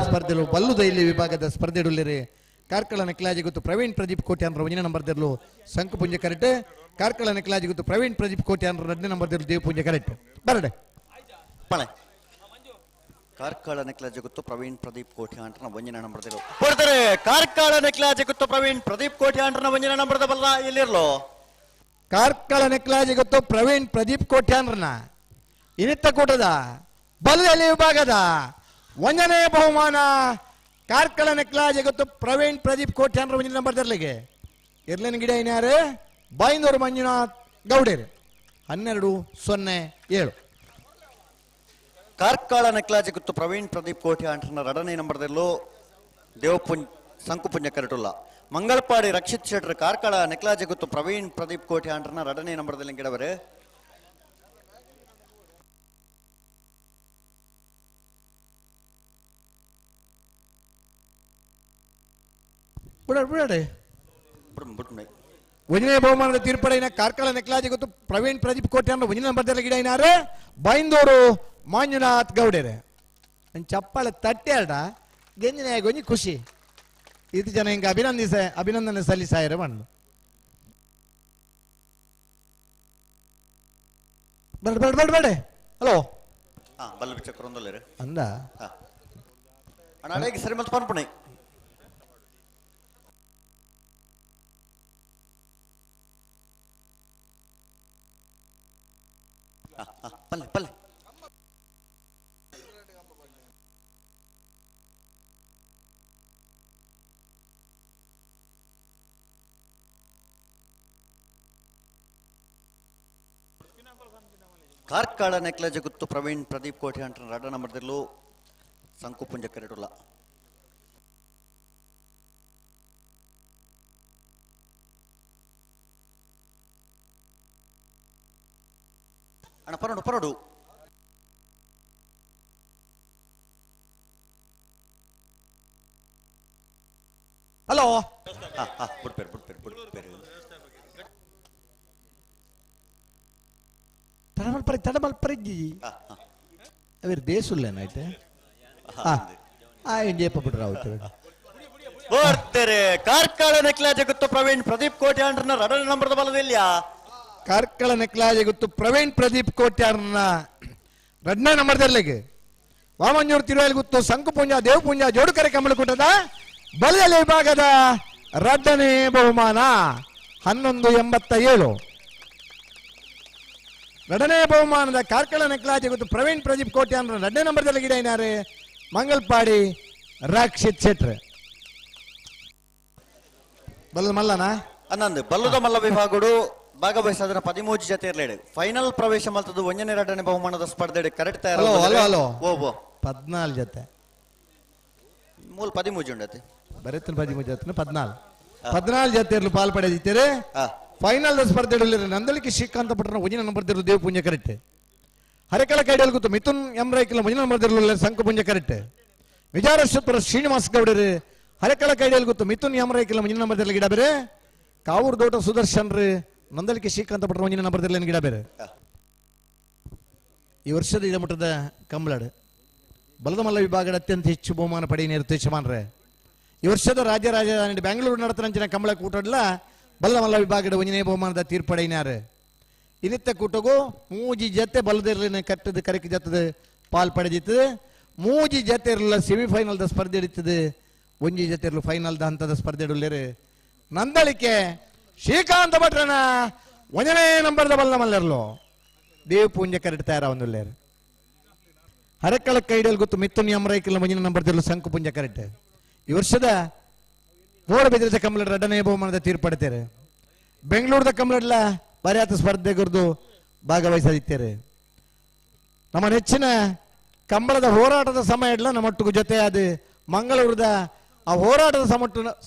ಸ್ಪರ್ಧೆಲು ಬಲ್ಲುದ ಇಲ್ಲಿ ವಿಭಾಗದ ಸ್ಪರ್ಧೆಡುಲ್ಲಿರಿ ಕಾರ್ಕಳ ನೆಕ್ಲಾಜಿ ಗೊತ್ತು ಪ್ರವೀಣ್ ಪ್ರದೀಪ್ ಕೋಟಿ ಅನ್ರ ಒಂದನೇ ನಂಬರ್ ದಿರ್ಲು ಸಂಕುಪುಂಜ ಕರೆಕ್ಟ್. ಕಾರ್ಕಳ ನೆಕ್ಲಾಜಿ ಗೊತ್ತು ಪ್ರವೀಣ್ ಪ್ರದೀಪ್ ಕೋಟಿ ಅನ್ರ ಎರಡನೇ ನಂಬರ್ ದಿರ್ಲು ದೇವಪುಂಜ ಕರೆಕ್ಟ್. ಬರಡೆ ಕಾರ್ಕಳ ನೆಕ್ಲಾಜಿ ಗೊತ್ತು ಪ್ರವೀಣ್ ಪ್ರದೀಪ್ ಕೋಟಿ ಅಂಟ್ರನ ಒಂದನೇ ನಂಬರ್ ದಿರ್ಲು ಕೊಡ್ತಾರೆ. ಕಾರ್ಕಳ ನೆಕ್ಲಾಜಿ ಗೊತ್ತು ಪ್ರವೀಣ್ ಪ್ರದೀಪ್ ಕೋಟಿ ಅಂಟ್ರನ ಒಂದನೇ ನಂಬರ್ದ ಬಲ್ಲ ಎಲ್ಲಿರ್ಲು ಕಾರ್ಕಳ ನೆಕ್ಲಾಜಿ ಗೊತ್ತು ಪ್ರವೀಣ್ ಪ್ರದೀಪ್ ಕೋಟ್ಯಾನ್ರನ ಇನಿತ್ತ ಕೂಟದ ಬಲ್ಲಲ್ಲಿ ವಿಭಾಗದ ಒಂದನೇ ಬಹುಮಾನ ಕಾರ್ಕಳ ನೆಕ್ಲಾಜಿ ಗೊತ್ತು ಪ್ರವೀಣ್ ಪ್ರದೀಪ್ ಕೋಟ್ಯಾನ್ರ ಒಂದನೇ ನಂಬರ್ ದರ್ಲಿಗೆ ಇರ್ಲಿನ ಗಿಡ ಇನ್ಯಾರು ಬೈಂದೂರು ಮಂಜುನಾಥ್ ಗೌಡೇರು 12-07. ಕಾರ್ಕಳ ನೆಕ್ಲಾಜಿ ಗೊತ್ತು ಪ್ರವೀಣ್ ಪ್ರದೀಪ್ ಕೋಟಿ ಅಂಟ್ರನ ಎರಡನೇ ನಂಬರ್ದಲ್ಲೂ ದೇವಪುಂಜ ಸಂಕುಪುಂಜ ಕರಟುಲ್ಲ. ಮಂಗಳಪಾಡಿ ರಕ್ಷಿತ್ ಶೆಟ್ಟರ್ ಕಾರ್ಕಳ ನೆಕ್ಲಾಜಿ ಗೊತ್ತು ಪ್ರವೀಣ್ ಪ್ರದೀಪ್ ಕೋಟಿ ಅಂಟ್ರನ ಎರಡನೇ ನಂಬರ್ದಲ್ಲಿ ಗಿಡವರೆ. ಒಂದನೇ ಬಹುಮಾನದ ತೀರ್ಪಡೆಯ ಕಾರ್ಕಳ ನೆಕ್ಲಾಜಿ ಗೊತ್ತು ಪ್ರವೀಣ್ ಪ್ರದೀಪ್ ಕೋಟಿ ಅಂದ್ರೆ ಒಂದನೇ ನಂಬರ್ದಲ್ಲಿ ಗಿಡ ಏನಾರು ಬೈಂದೂರು ಮಂಜುನಾಥ್ ಗೌಡೇರೆ. ಚಪ್ಪಾಳೆ ತಟ್ಟೆ ಅಲ್ಡ ಗೆಂಜಿನ ಒಂಜಿ ಖುಷಿ. ಇದು ಜನ ಹಿಂಗೆ ಅಭಿನಂದಿಸ ಅಭಿನಂದನೆ ಸಲ್ಲಿಸಾಯರ ಮಣ್ಣು ಬೇಡ ಬೇಡ ಬೇಡ ಬೇಡ ಹಲೋ ಬಲ್ಲ ಬಿಚ್ಚಕ್ರೊಂದಲ್ಲೇರು ಅಂದ ಅಣ್ಣ ಅಡೇಗೆ ಸರಿ ಮಲ್ತು ಪನ್ಪುಣೆ ಪಲ್ಲೆ ಪಲ್ಲೆ ಕಾರ್ಕಳ ನೆಕ್ಲಜ ಗುತ್ತು ಪ್ರವೀಣ್ ಪ್ರದೀಪ್ ಕೋಟೆ ಅಂಟನ ರಡ ನಂಬರ್ದಿಲ್ಲು ಸಂಕು ಪುಂಜ ಕರೆಡುಲ್ಲ ಅಣ್ಣ ಪರಡು ಪರಡು ಹಲೋ ಬಿಡ್ಪೇರು ಬಿಡ್ಪೇರು ಬಿಡ್ಪೇರು ತಡಮಲ್ಪರಿ ತಡಮಲ್ಪರಿಜ್ಜಿ ಅವಿರ್ ದೇಸುಲ್ಲೇನಾಯ್ತೆ ಆ ಇಂಡಿಯಾ ಪಬಿಡ್ರ ಆಯ್ತು ಬರ್ತಾರೆ ಕಾರ್ಕಳ ನೆಕ್ಲಾಜ ಗುತ್ತು ಪ್ರವೀಣ್ ಪ್ರದೀಪ್ ಕೋಟೆ ಅಂಡ್ರನ ರಡ ನಂಬರ್ದ ಬಲದಿಲ್ಲ ಕಾರ್ಕಳ ನೆಕ್ಲಾಜೆ ಗೊತ್ತು ಪ್ರವೀಣ್ ಪ್ರದೀಪ್ ಕೋಟ್ಯಾರ್ನ ರಡ್ನ ನಂಬರ್ದಲ್ಲಿಗೆ ವಾಮಂಜೂರು ತಿರುವಲ್ ಗುತ್ತು ಸಂಕುಪುಂಜ ದೇವಪುಂಜ ಜೋಡುಕರೆ ಕಮಲಕೂಟದ ಬಲದಲ್ಲಿ ವಿಭಾಗದ ರಡ್ಡನೇ ಬಹುಮಾನ 11.87. ಎರಡನೇ ಬಹುಮಾನದ ಕಾರ್ಕಳ ನೆಕ್ಲಾಜೆ ಗೊತ್ತು ಪ್ರವೀಣ್ ಪ್ರದೀಪ್ ಕೋಟ್ಯಾನ್ರ ಎರಡನೇ ನಂಬರ್ದಲ್ಲಿ ಗಿಡ ಏನಾರೆ ಮಂಗಲ್ಪಾಡಿ ರಕ್ಷಿತ್ ಶೆಟ್ರ್ ಬಲ್ಲ ಮಲ್ಲನ ಅನ್ನಂದು ಬಲ್ಲದ ಮಲ್ಲ ವಿಭಾಗಡು ಭಾಗವಹಿಸಾದ್ರ 13 ಜೊತೆ ಇರಲೇಡು ಫೈನಲ್ ಪ್ರವೇಶ ಮಲ್ತದ್ದು ಒಂದನೇ ಎರಡನೇ ಬಹುಮಾನದ ಸ್ಪರ್ಧೆ ಕರೆಕ್ಟ್ ತಯಾರು ಹಲೋ ಹಲೋ ಹಲೋ ಓ ಓ 14 ಜೊತೆ ಮೂಲ 13 ಉಂಡತೆ ಬರೆತನ 13 ಜೊತೆ 14 14 ಜೊತೆ ಇರಲು ಪಾಲ್ ಪಡೆದಿದ್ದೀರಿ ಫೈನಲ್ ಸ್ಪರ್ಧೆ ನಂದಳಿಕೆ ಶ್ರೀಕಾಂತ ಪಟ್ಟಣ ಒಂದಿನ ನಂಬರ್ ದೇವ ಪುಂಜ ಕರೆಕ್ಟ್ ಹರಕಳ ಕೈಡಲ್ ಗೊತ್ತು ಮಿಥುನ್ ಎಂ ರೈಕಲ್ ಒಂದಿನ ನಂಬರ್ ಸಂಕು ಪುಂಜ ಕರೆಕ್ಟ್ ವಿಜಾರಶ್ವರ ಶ್ರೀನಿವಾಸ್ ಗೌಡರು ಹರಕಳ ಕೈಡಲ್ ಗೊತ್ತು ಮಿಥುನ್ ಎಂ ರೈಕಲ್ ಒಂದಿನ ನಂಬರ್ ಗಿಡ ಬೇರೆ ಕಾವೂರು ದೋಟ ಸುದರ್ಶನ್ ರೀ ನಂದಳಿಕೆ ಶ್ರೀಕಾಂತ ಪಟ್ಟಣ ಒಂದಿನ ನಂಬರ್ ಗಿಡ ಬೇರೆ. ಈ ವರ್ಷದ ಇಳಮಟ್ಟದ ಕಂಬಳಾಡು ಬಲದಮಲ್ಲ ವಿಭಾಗದ ಅತ್ಯಂತ ಹೆಚ್ಚು ಬಹುಮಾನ ಪಡೆಯ ಯಜಮಾನ್ರೆ. ಈ ವರ್ಷದ ರಾಜ್ಯ ರಾಜಧಾನಿ ಬೆಂಗಳೂರು ನಡೆತನಂಚಿನ ಕಂಬಳ ಕೂಟಡ್ಲ ಬಲ್ಲಮಲ್ಲ ವಿಭಾಗದ ಒಂಜನೇ ಬಹುಮಾನದ ತೀರ್ಪಡೆಯಿನಾರು. ಇನ್ನಿತ್ತ ಕೂಟಗೂ ಮೂಜಿ ಜತೆ ಬಲದಿರಲಿನ ಕಟ್ಟದ ಕರಕಿ ಜತದ ಪಾಲ್ ಪಡೆದಿತ್ತದ ಮೂಜಿ ಜತೆ ಇರಲಿಲ್ಲ ಸೆಮಿಫೈನಲ್ದ ಸ್ಪರ್ಧೆ ಇಡುತ್ತದೆ ಒಂಜಿ ಜತೆ ಇರಲು ಫೈನಲ್ದ ಹಂತದ ಸ್ಪರ್ಧೆ ಇಡಲಿರು. ನಂದಳಿಕೆ ಶ್ರೀಕಾಂತ ಭಟ್ರನ ಒಂದನೇ ನಂಬರ್ದ ಬಲ್ಲ ಮಲ್ಲರ್ಲು ದೇವ್ ಪೂಂಜ ಕರೆಕ್ಟ್ ತಯಾರ ಒಂದುಲ್ಲೇರು. ಹರಕಳ ಕೈಡಲ್ ಗೊತ್ತು ಮಿಥುನ್ ಯಮರೈಕಲ್ ಮುಂದಿನ ನಂಬರ್ದಿರಲು ಸಂಕು ಪುಂಜ ಕರೆಕ್ಟ್. ಈ ವರ್ಷದ ಮೂಡಬಿದ್ರದ ಕಮಲಡ್ ಎರಡನೇ ಬಹುಮಾನದ ತೀರ್ಪಡ್ತಾರೆ. ಬೆಂಗಳೂರದ ಕಮಲಡ್ಲ ಬರಿಯಾತ ಸ್ಪರ್ಧೆ ಗುರ್ದು ಭಾಗವಹಿಸದಿದ್ದಾರೆ. ನಮ್ಮ ನೆಚ್ಚಿನ ಕಂಬಳದ ಹೋರಾಟದ ಸಮಯ ಇಡ್ಲ ನಮ್ಮೊಟ್ಟಿಗೂ ಜೊತೆ ಅದು ಮಂಗಳೂರದ ಆ ಹೋರಾಟದ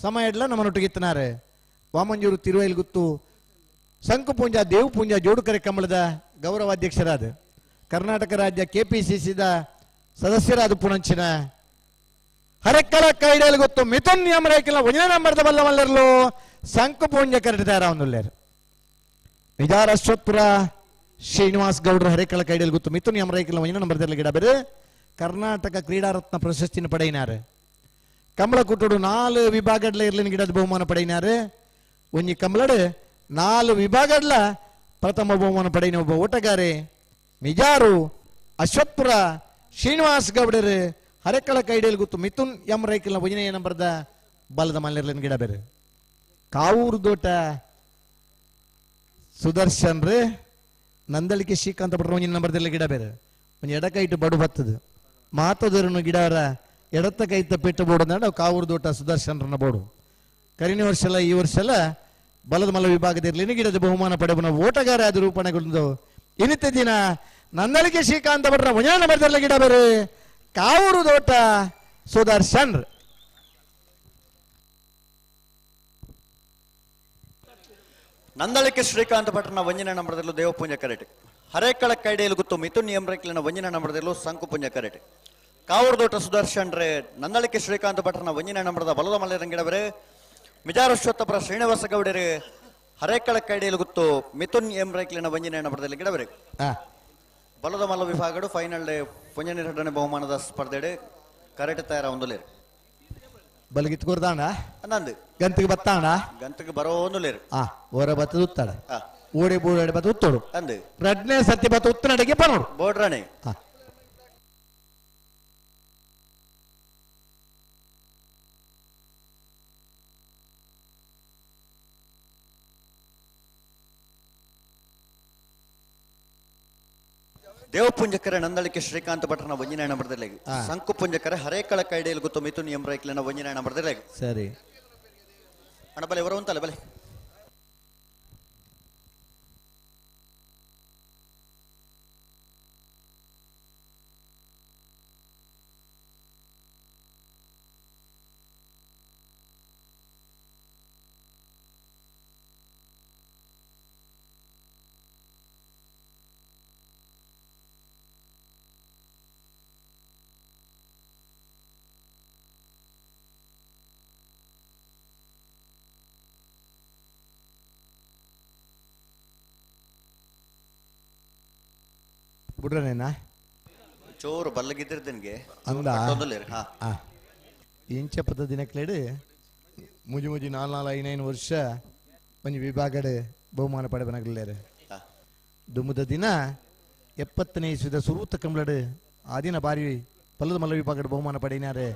ಸಮಯ ಇಡ್ಲ ನಮ್ಮನ್ನೊಟ್ಟಿಗೆ ಇತ್ತನಾರೆ. ವಾಮಂಜೂರು ತಿರುವೈಲ್ಗುತ್ತು ಸಂಕುಪುಂಜ ದೇವಪುಂಜ ಜೋಡುಕರೆ ಕಂಬಳದ ಗೌರವಾಧ್ಯಕ್ಷರಾದ ಕರ್ನಾಟಕ ರಾಜ್ಯ ಕೆಪಿಸಿಸಿದ ಸದಸ್ಯರಾದ ಪುಣಂಚಿನ ಹರಕ್ಕಲ ಕೈಡಲ್ ಗೊತ್ತು ಮಿಥುನ್ ಯಮರೈಕಲ ಒಂದೇ ನಂಬರ್ದ ಬಲ್ಲ ಮಲ್ಲರ್ಲು ಸಂಕುಪುಂಜ ಕರೆದಾರ ಅವನುಲ್ಲೇರು. ನಿಜಾರ ಅಶ್ವತ್ಪುರ ಶ್ರೀನಿವಾಸ್ ಗೌಡ್ರ ಹರೇಕಳ ಕೈಡಲ್ ಗೊತ್ತು ಮಿಥುನ್ ಯಮರೈಕಲ ಒಂದೇ ನಂಬರ್ದಲ್ಲಿ ಗಿಡ ಬೇರೆ ಕರ್ನಾಟಕ ಕ್ರೀಡಾರತ್ನ ಪ್ರಶಸ್ತಿನ ಪಡೆಯಿನಾರು. ಕಂಬಳ ಕೂಟೋಡು 4 ವಿಭಾಗಡ್ಲ ಇರ್ಲಿನ ಗಿಡದ ಬಹುಮಾನ ಪಡೆಯಿನಾರು. ಒಂಜಿ ಕಂಬಳಡು 4 ವಿಭಾಗಡ್ಲ ಪ್ರಥಮ ಬಹುಮಾನ ಪಡೆಯಿನ ಒಬ್ಬ ಓಟಗಾರೆ ಮಿಜಾರು ಅಶ್ವತ್ಪುರ ಶ್ರೀನಿವಾಸ್ ಗೌಡರು ಹರಕಳ ಕೈಡೇಲ್ ಗೊತ್ತು ಮಿಥುನ್ ಎಂ ರೈಕಲ್ನ ಒಂದನೇ ನಂಬರ್ದ ಬಲದ ಮಲ್ಲಿರ್ಲಿನ ಗಿಡ ಬೇರೆ. ಕಾವೂರು ದೋಟ ಸುದರ್ಶನ್ ರೀ ನಂದಳಿಕೆ ಶ್ರೀಕಾಂತ ಭಟ್ರ ಒಂದಿನ ನಂಬರ್ದಲ್ಲಿ ಗಿಡ ಬೇರೆ. ಒಂದು ಎಡಕೈಟು ಬಡು ಬತ್ತದು ಮಾತದರನು ಗಿಡವರ ಎಡತ್ತ ಕೈತ ಪೆಟ್ಟು ಬೋಡು ಅಂದ್ರೆ ಕಾವೂರು ದೋಟ ಸುದರ್ಶನ್ರನ್ನ ಬೋಡು. ಕರಿನ ವರ್ಷ ಎಲ್ಲ ಈ ವರ್ಷ ಎಲ್ಲ ಬಲದ ಮಲ್ಲ ವಿಭಾಗದಲ್ಲಿ ಗಿಡದ ಬಹುಮಾನ ಪಡೆಯುವ ಓಟಗಾರ ಆದ ರೂಪಣೆಗೊಂಡು ಇನ್ನಿತ್ತ ದಿನ ನಂದಳಿಕೆ ಶ್ರೀಕಾಂತ ಭಟ್ರ ಒಂದೇ ನಂಬರ್ದಲ್ಲಿ ಗಿಡ ಬೇರೆ ಕಾವೂರು ದೋಟ ಸುದರ್ಶನ್. ನಂದಳಿಕೆ ಶ್ರೀಕಾಂತ ಭಟ್ರನ ಒಂದಿನ ನಂಬರದಲ್ಲೂ ದೇವಪುಂಜ ಕರೆಟ್. ಹರೇಕಳ ಕೈಡೆಯಲ್ಲಿ ಗೊತ್ತು ಮಿಥುನ್ ಎಂ ರೈಕ್ಲಿನ ಒಂದಿನ ನಂಬರದಲ್ಲೂ ಸಂಕುಪುಂಜ ಕರೆಟ್. ಕಾವೂರು ದೋಟ ಸುದರ್ಶನ್ ರೇ ನಂದಳಿಕೆ ಶ್ರೀಕಾಂತ ಭಟ್ರನ ಒಂದಿನ ನಂಬರದ ಬಲದ ಮಲ್ಲೆರಂಗಿಡವರೇ ಮಿಜಾರಶ್ವತ್ತಪುರ ಶ್ರೀನಿವಾಸ ಗೌಡರೇ ಹರೇಕಳ ಕೈಡೆಯಲ್ಲಿ ಗೊತ್ತು ಮಿಥುನ್ ಎಂ ರೈಕ್ಲಿನ ಒಂದಿನ ನಂಬರದಲ್ಲಿ ಗಿಡವರೇ. ಬಲದ ಮಲ್ಲ ವಿಭಾಗಡು ಫೈನಲ್ ಪುಂಜ ಎರಡನೇ ಬಹುಮಾನದ ಸ್ಪರ್ಧೆಡೆ ಕರೆಟ್ ತಯಾರ ಒಂದುಲೇರು. ಬಲಗಿತ್ ಕೊರ್ದಾಂಡ ಅಂದಂದು ಗಂತಿಗೆ ಬತ್ತಾಂಡ ಗಂತಕ್ಕೆ ಬರೋನುಲೇರು ಆ ಓರ ಬತ್ತದ ಉತ್ತಾಡ ಓಡಿ ಬೋಡಾಡಿ ಬತ್ತ ಉತ್ತೋಡು ಅಂದು ರಡ್ನೇ ಸತ್ಯ ಬತ್ತ ಉತ್ತನಡೆಗೆ ಪನೋಡು ಬೋಡ್ರಾಣೆ. ದೇವಪುಂಜಕರ ನಂದಳಿಕೆ ಶ್ರೀಕಾಂತ ಭಟ್ರನ ವಂಜನಾಯಣ ಬರ್ದಿಲ್ಲ. ಸಂಕು ಪುಂಜಕರ ಹರೇಕಳ ಕೈಡೆಯಲ್ಲಿ ಗೊತ್ತು ಮಿಥುನ್ ಎಂ ರೈಕ್ಲನ ವಂಜನಾಯಣ ಬರ್ದಿಲ್ಲ. ಸರಿ ಅಣ್ಣ ಬಲೆ ಬರುವಂತಲ್ಲ ಬಲೆ. ಬಿಡ್ರನೇನಾ ಚೋರು ಬಲ್ಲಗಿದ್ದಿರ್ದನ್ಗೆ ಅಂದ ಹಾ ಇಂಚಪದ ದಿನಕ್ಲೇಡು ಮುಜಿ ಮುಜಿ ನಾಲ್ ನಾಲ್ ಐನೈನು ವರ್ಷ ಒಂಜಿ ವಿಭಾಗಡೆ ಬಹುಮಾನ ಪಡೆಬನಗಲ್ಲೇರು. ದುಮ್ಮದ ದಿನ 70ನೇ ಇಸ್ವಿದ ಸುರೂತ ಕಂಬ್ಲಡು ಆ ದಿನ ಬಾರಿ ಪಲ್ಲದ ಮಲ್ಲ ವಿಭಾಗಡೆ ಬಹುಮಾನ ಪಡೆಯಿನಾರೆ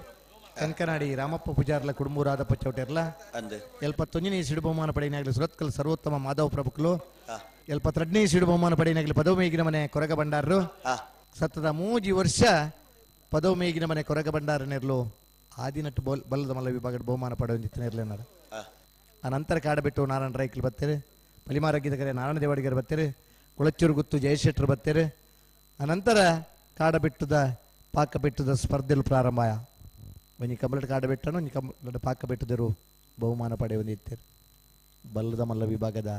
ಕಂಕನಾಡಿ ರಾಮಪ್ಪ ಪೂಜಾರ್ಲ ಕುಡುಂಬೂರಾದಪ್ಪ ಚೌಟೆರ್ಲ. 71ನೇ ಇಸ್ವಿಡು ಬಹುಮಾನ ಪಡೆಯಿನಾಗಲಿ ಸುರತ್ಕಲ್ ಸರ್ವೋತ್ತಮ ಮಾಧವ ಪ್ರಭುಕ್ಲು. 72ನೇ ಇಸ್ವಿಡು ಬಹುಮಾನ ಪಡೆಯಿನಾಗಲಿ ಪದವು ಮೇಗಿನ ಮನೆ ಕೊರಗ ಭಂಡಾರರು. ಸತತ 3 ವರ್ಷ ಪದವು ಮೇಗಿನ ಮನೆ ಕೊರಗ ಭಂಡಾರನಿರ್ಲು ಆದಿನಟ್ಟು ಬಲ್ಲದ ಮಲ್ಲ ವಿಭಾಗದ ಬಹುಮಾನ ಪಡೆಯುತ್ತಿರಲಿಲ್ಲ. ಆ ನಂತರ ಕಾಡಬಿಟ್ಟು ನಾರಾಯಣ ರೈಕಲ್ ಬರ್ತಾರೆ, ಪಲಿಮಾರಗ್ಗಿದ ಕರೆ ನಾರಾಯಣ ದೇವಾಡಿಗರು ಬರ್ತಾರೆ, ಕೊಳಚೂರು ಗುತ್ತು ಜಯಶೆಟ್ಟರು ಬರ್ತಾರೆ. ಆ ನಂತರ ಕಾಡಬಿಟ್ಟದ ಪಾಕ ಬೆಟ್ಟದ ಸ್ಪರ್ಧೆಲು ಪ್ರಾರಂಭ. ಒಂಜಿ ಕಂಬಳದ ಕಾಡಬೆಟ್ಟನು ಒಂಜಿ ಕಂಬಳದ ಪಾಕ ಬೆಟ್ಟದರು ಬಹುಮಾನ ಪಡೆಯುತ್ತಿದ್ದಾರೆ. ಬಲ್ಲದ ಮಲ್ಲ ವಿಭಾಗದ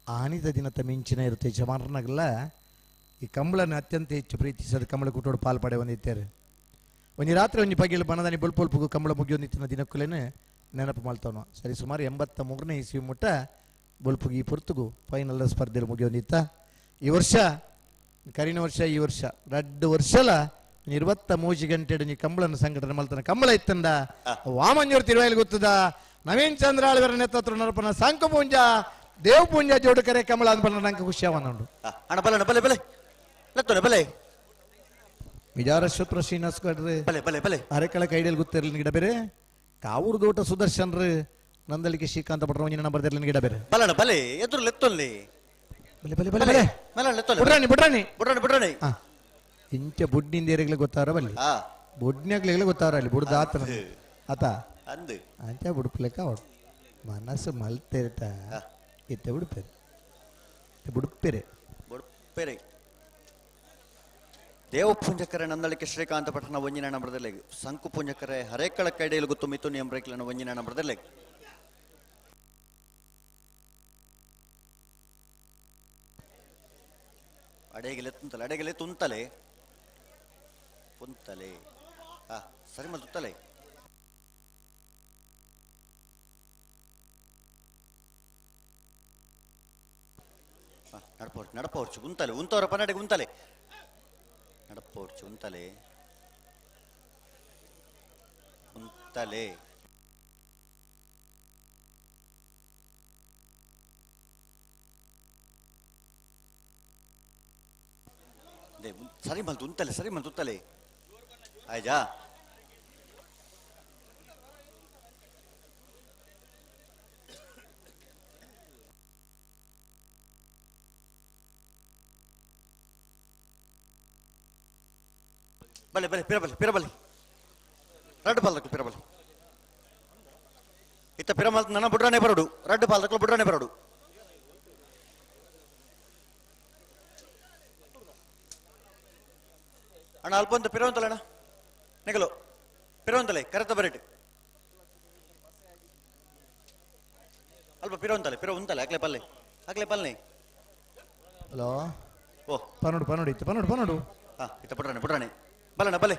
ಆನಿದ ದಿನದ ಮಿಂಚಿನ ಇರುತ್ತೆ ಯಜಮಾನರನ್ನಾಗಲ್ಲ ಈ ಕಂಬಳನ್ನು ಅತ್ಯಂತ ಹೆಚ್ಚು ಪ್ರೀತಿಸೋದು ಕಂಬಳ ಕುಟೋಡು ಪಾಲು ಪಡೆ ಹೊಂದಿದ್ದಾರೆ. ಒಂಜಿ ರಾತ್ರಿ ಒಂಜಿ ಪಗಿಲು ಬನದಾನಿ ಬೊಲ್ಪೊಲ್ಪುಗು ಕಂಬಳ ಮುಗಿಯೊಂದಿತ್ತಿನ ದಿನಕ್ಕುಲೇನೆ ನೆನಪು ಮಾಡ್ತಾವನು. ಸರಿ ಸುಮಾರು 83ನೇ ಇಸ್ವಿ ಮುಟ್ಟ ಬೊಲ್ಪುಗು ಈ ಪೊರ್ತುಗು ಫೈನಲ್ ಸ್ಪರ್ಧೆಲು ಮುಗಿಯೊಂದಿತ್ತ. ಈ ವರ್ಷ ಕರಿನ ವರ್ಷ ಈ ವರ್ಷ ರಡ್ಡು ವರ್ಷಲ 23 ಗಂಟೆ ನೀ ಕಂಬಳನ್ನು ಸಂಘಟನೆ ಮಾಡ್ತಾನೆ. ಕಂಬಳ ಇತ್ತಂದ ವಾಮಂಜೂರು ತಿರುವಾಯಿಲ್ ಗೊತ್ತದ ನವೀನ್ ಚಂದ್ರ ಆಳ್ವರ ನೇತೃತ್ವ ನರಪನ ಸಂಕು ಪೂಂಜ ದೇವ್ ಪೂಂಜ ಜೋಡು ಕರೆ ಕಮಲ ಅಂದ್ಬಣ್ಣ ನಂಗೆ ಖುಷಿ ಅವನುಂಡು. ಅಣ್ಣ ಬಲೆ ಬಲೆ ಬಲೆ ಲತ್ತೋನೆ ಬಲೆ ವಿಜಾರಶ್ವತ್ರ ಶ್ರೀನಿವಾಸ್ ಗಡ್ರೆ ಬಲೆ ಬಲೆ ಬಲೆ ಅರೆಕಳ ಕೈಡಿಯಲ್ಲಿ ಗೊತ್ತಿರಲಿ ಗಿಡ ಬೇರೆ ಕಾವೂರು ದೋಟ ಸುದರ್ಶನ್ರು ನಂದಲಿಕೆ ಶ್ರೀಕಾಂತ ಭಟ್ರ ಒಂಜಿನ ನಂಬರ್ ಇರಲಿ ಗಿಡ ಬೇರೆ ಬಲಣ ಬಲೆ ಎದುರು ಲೆತ್ತೊಲ್ಲಿ ಬಲೆ ಬಲೆ ಬಲೆ ಬಲೆ ಮಲಣ ಲೆತ್ತೊಲ್ಲಿ ಬುಡ್ರಾಣಿ ಬುಡ್ರಾಣಿ ಬುಡ್ರಾಣಿ ಬುಡ್ರಾಣಿ ಇಂಚ ಬುಡ್ನಿಂದ ಏರಿಗ್ಲೆ ಗೊತ್ತಾರ ಬಲ್ಲಿ ಬುಡ್ನ್ಯಾಗ್ಲೆಗ್ಲೆ ಗೊತ್ತಾರ ಅಲ್ಲಿ ಬುಡ್ದ ಆತನ ಆತ ಅಂದು ಅಂಚ ಬುಡ್ಪಲೆಕ್ಕ ಅವಳು ಮನಸ್ಸು ಮಲ್ತೇರ್ತ ಇತ್ತ ಬುಡ್ಪೇರೆ ಬುಡ್ಪೇರೆ ಬುಡ್ಪೇರೆ ದೇವಪುಂಜಕರೆ ನಂದಳಿಕೆ ಶ್ರೀಕಾಂತ ಪಟ್ಟಣ ಒಂಜಿನ ನಂಬರದಲ್ಲಿ ಸಂಕು ಪುಂಜಕರೆ ಹರೇಕಳ ಕೈಡೆಯಲ್ಲಿ ಗೊತ್ತು ಮಿಥುನ್ ಎಂಬ್ರೇಕ್ಲನ ಒಂಜಿನ ನಂಬರದಲ್ಲಿ ಅಡೇಗೆಲೆ ತುಂತಲೆ ಅಡೇಗೆಲೆ ತುಂತಲೆ ಪುಂತಲೆ ಹಾ ಸರಿ ಮಲ್ ತುತ್ತಲೆ ನಡಪೋರ್ಚು ನಡಪೋರ್ಚು ಉಂತಲೆ ಉಂತವರ ಪನ್ನಡೆಗೆ ಉಂತಲೆ ನಡಪೋರ್ಚು ಉಂತಲೆ ಉಂತಲೆ ಸರಿ ಮಲ್ತು ಉಂತಲೆ ಸರಿ ಮಲ್ತು ಉತ್ತಲೆ ಆಯ್ತಾ ಬಲೆ ಬಲೆ ಪಿರಬಲೆ ಪಿರಬಲೆ ರಡ್ಡು ಪಾಲ್ದಕ್ಲು ಪಿರಬಲೆ ಇತ್ತ ಪಿರಮಲ್ ನನ್ನ ಬುಡ್ರಾನೆ ಬರೋಡು ರಡ್ಡು ಪಾಲ್ದಕ್ಲು ಬುಡ್ರಾನೆ ಬರೋಡು ಅಣ್ಣ ಅಲ್ಪ ಅಂತ ಪಿರವಂತಲ್ಲ ಅಣ್ಣ ನೆಗಲು ಪಿರವಂತಲೆ ಕರೆತ ಬರಿಟ್ ಅಲ್ಪ ಪಿರವಂತಲೆ ಪಿರ ಉಂತಲೆ ಅಕ್ಲೆ ಪಲ್ಲೆ ಅಕ್ಲೆ ಪಲ್ಲೆ ಹಲೋ ಓ ಪನೋಡು ಪನೋಡು ಇತ್ತು ಪನೋಡು ಪನೋಡು ಹಾ ಇತ್ತ ಬುಡ್ರಾಣೆ ಬುಡ್ರಾಣೆ ಬಲಣ್ಣ ಬಲೆ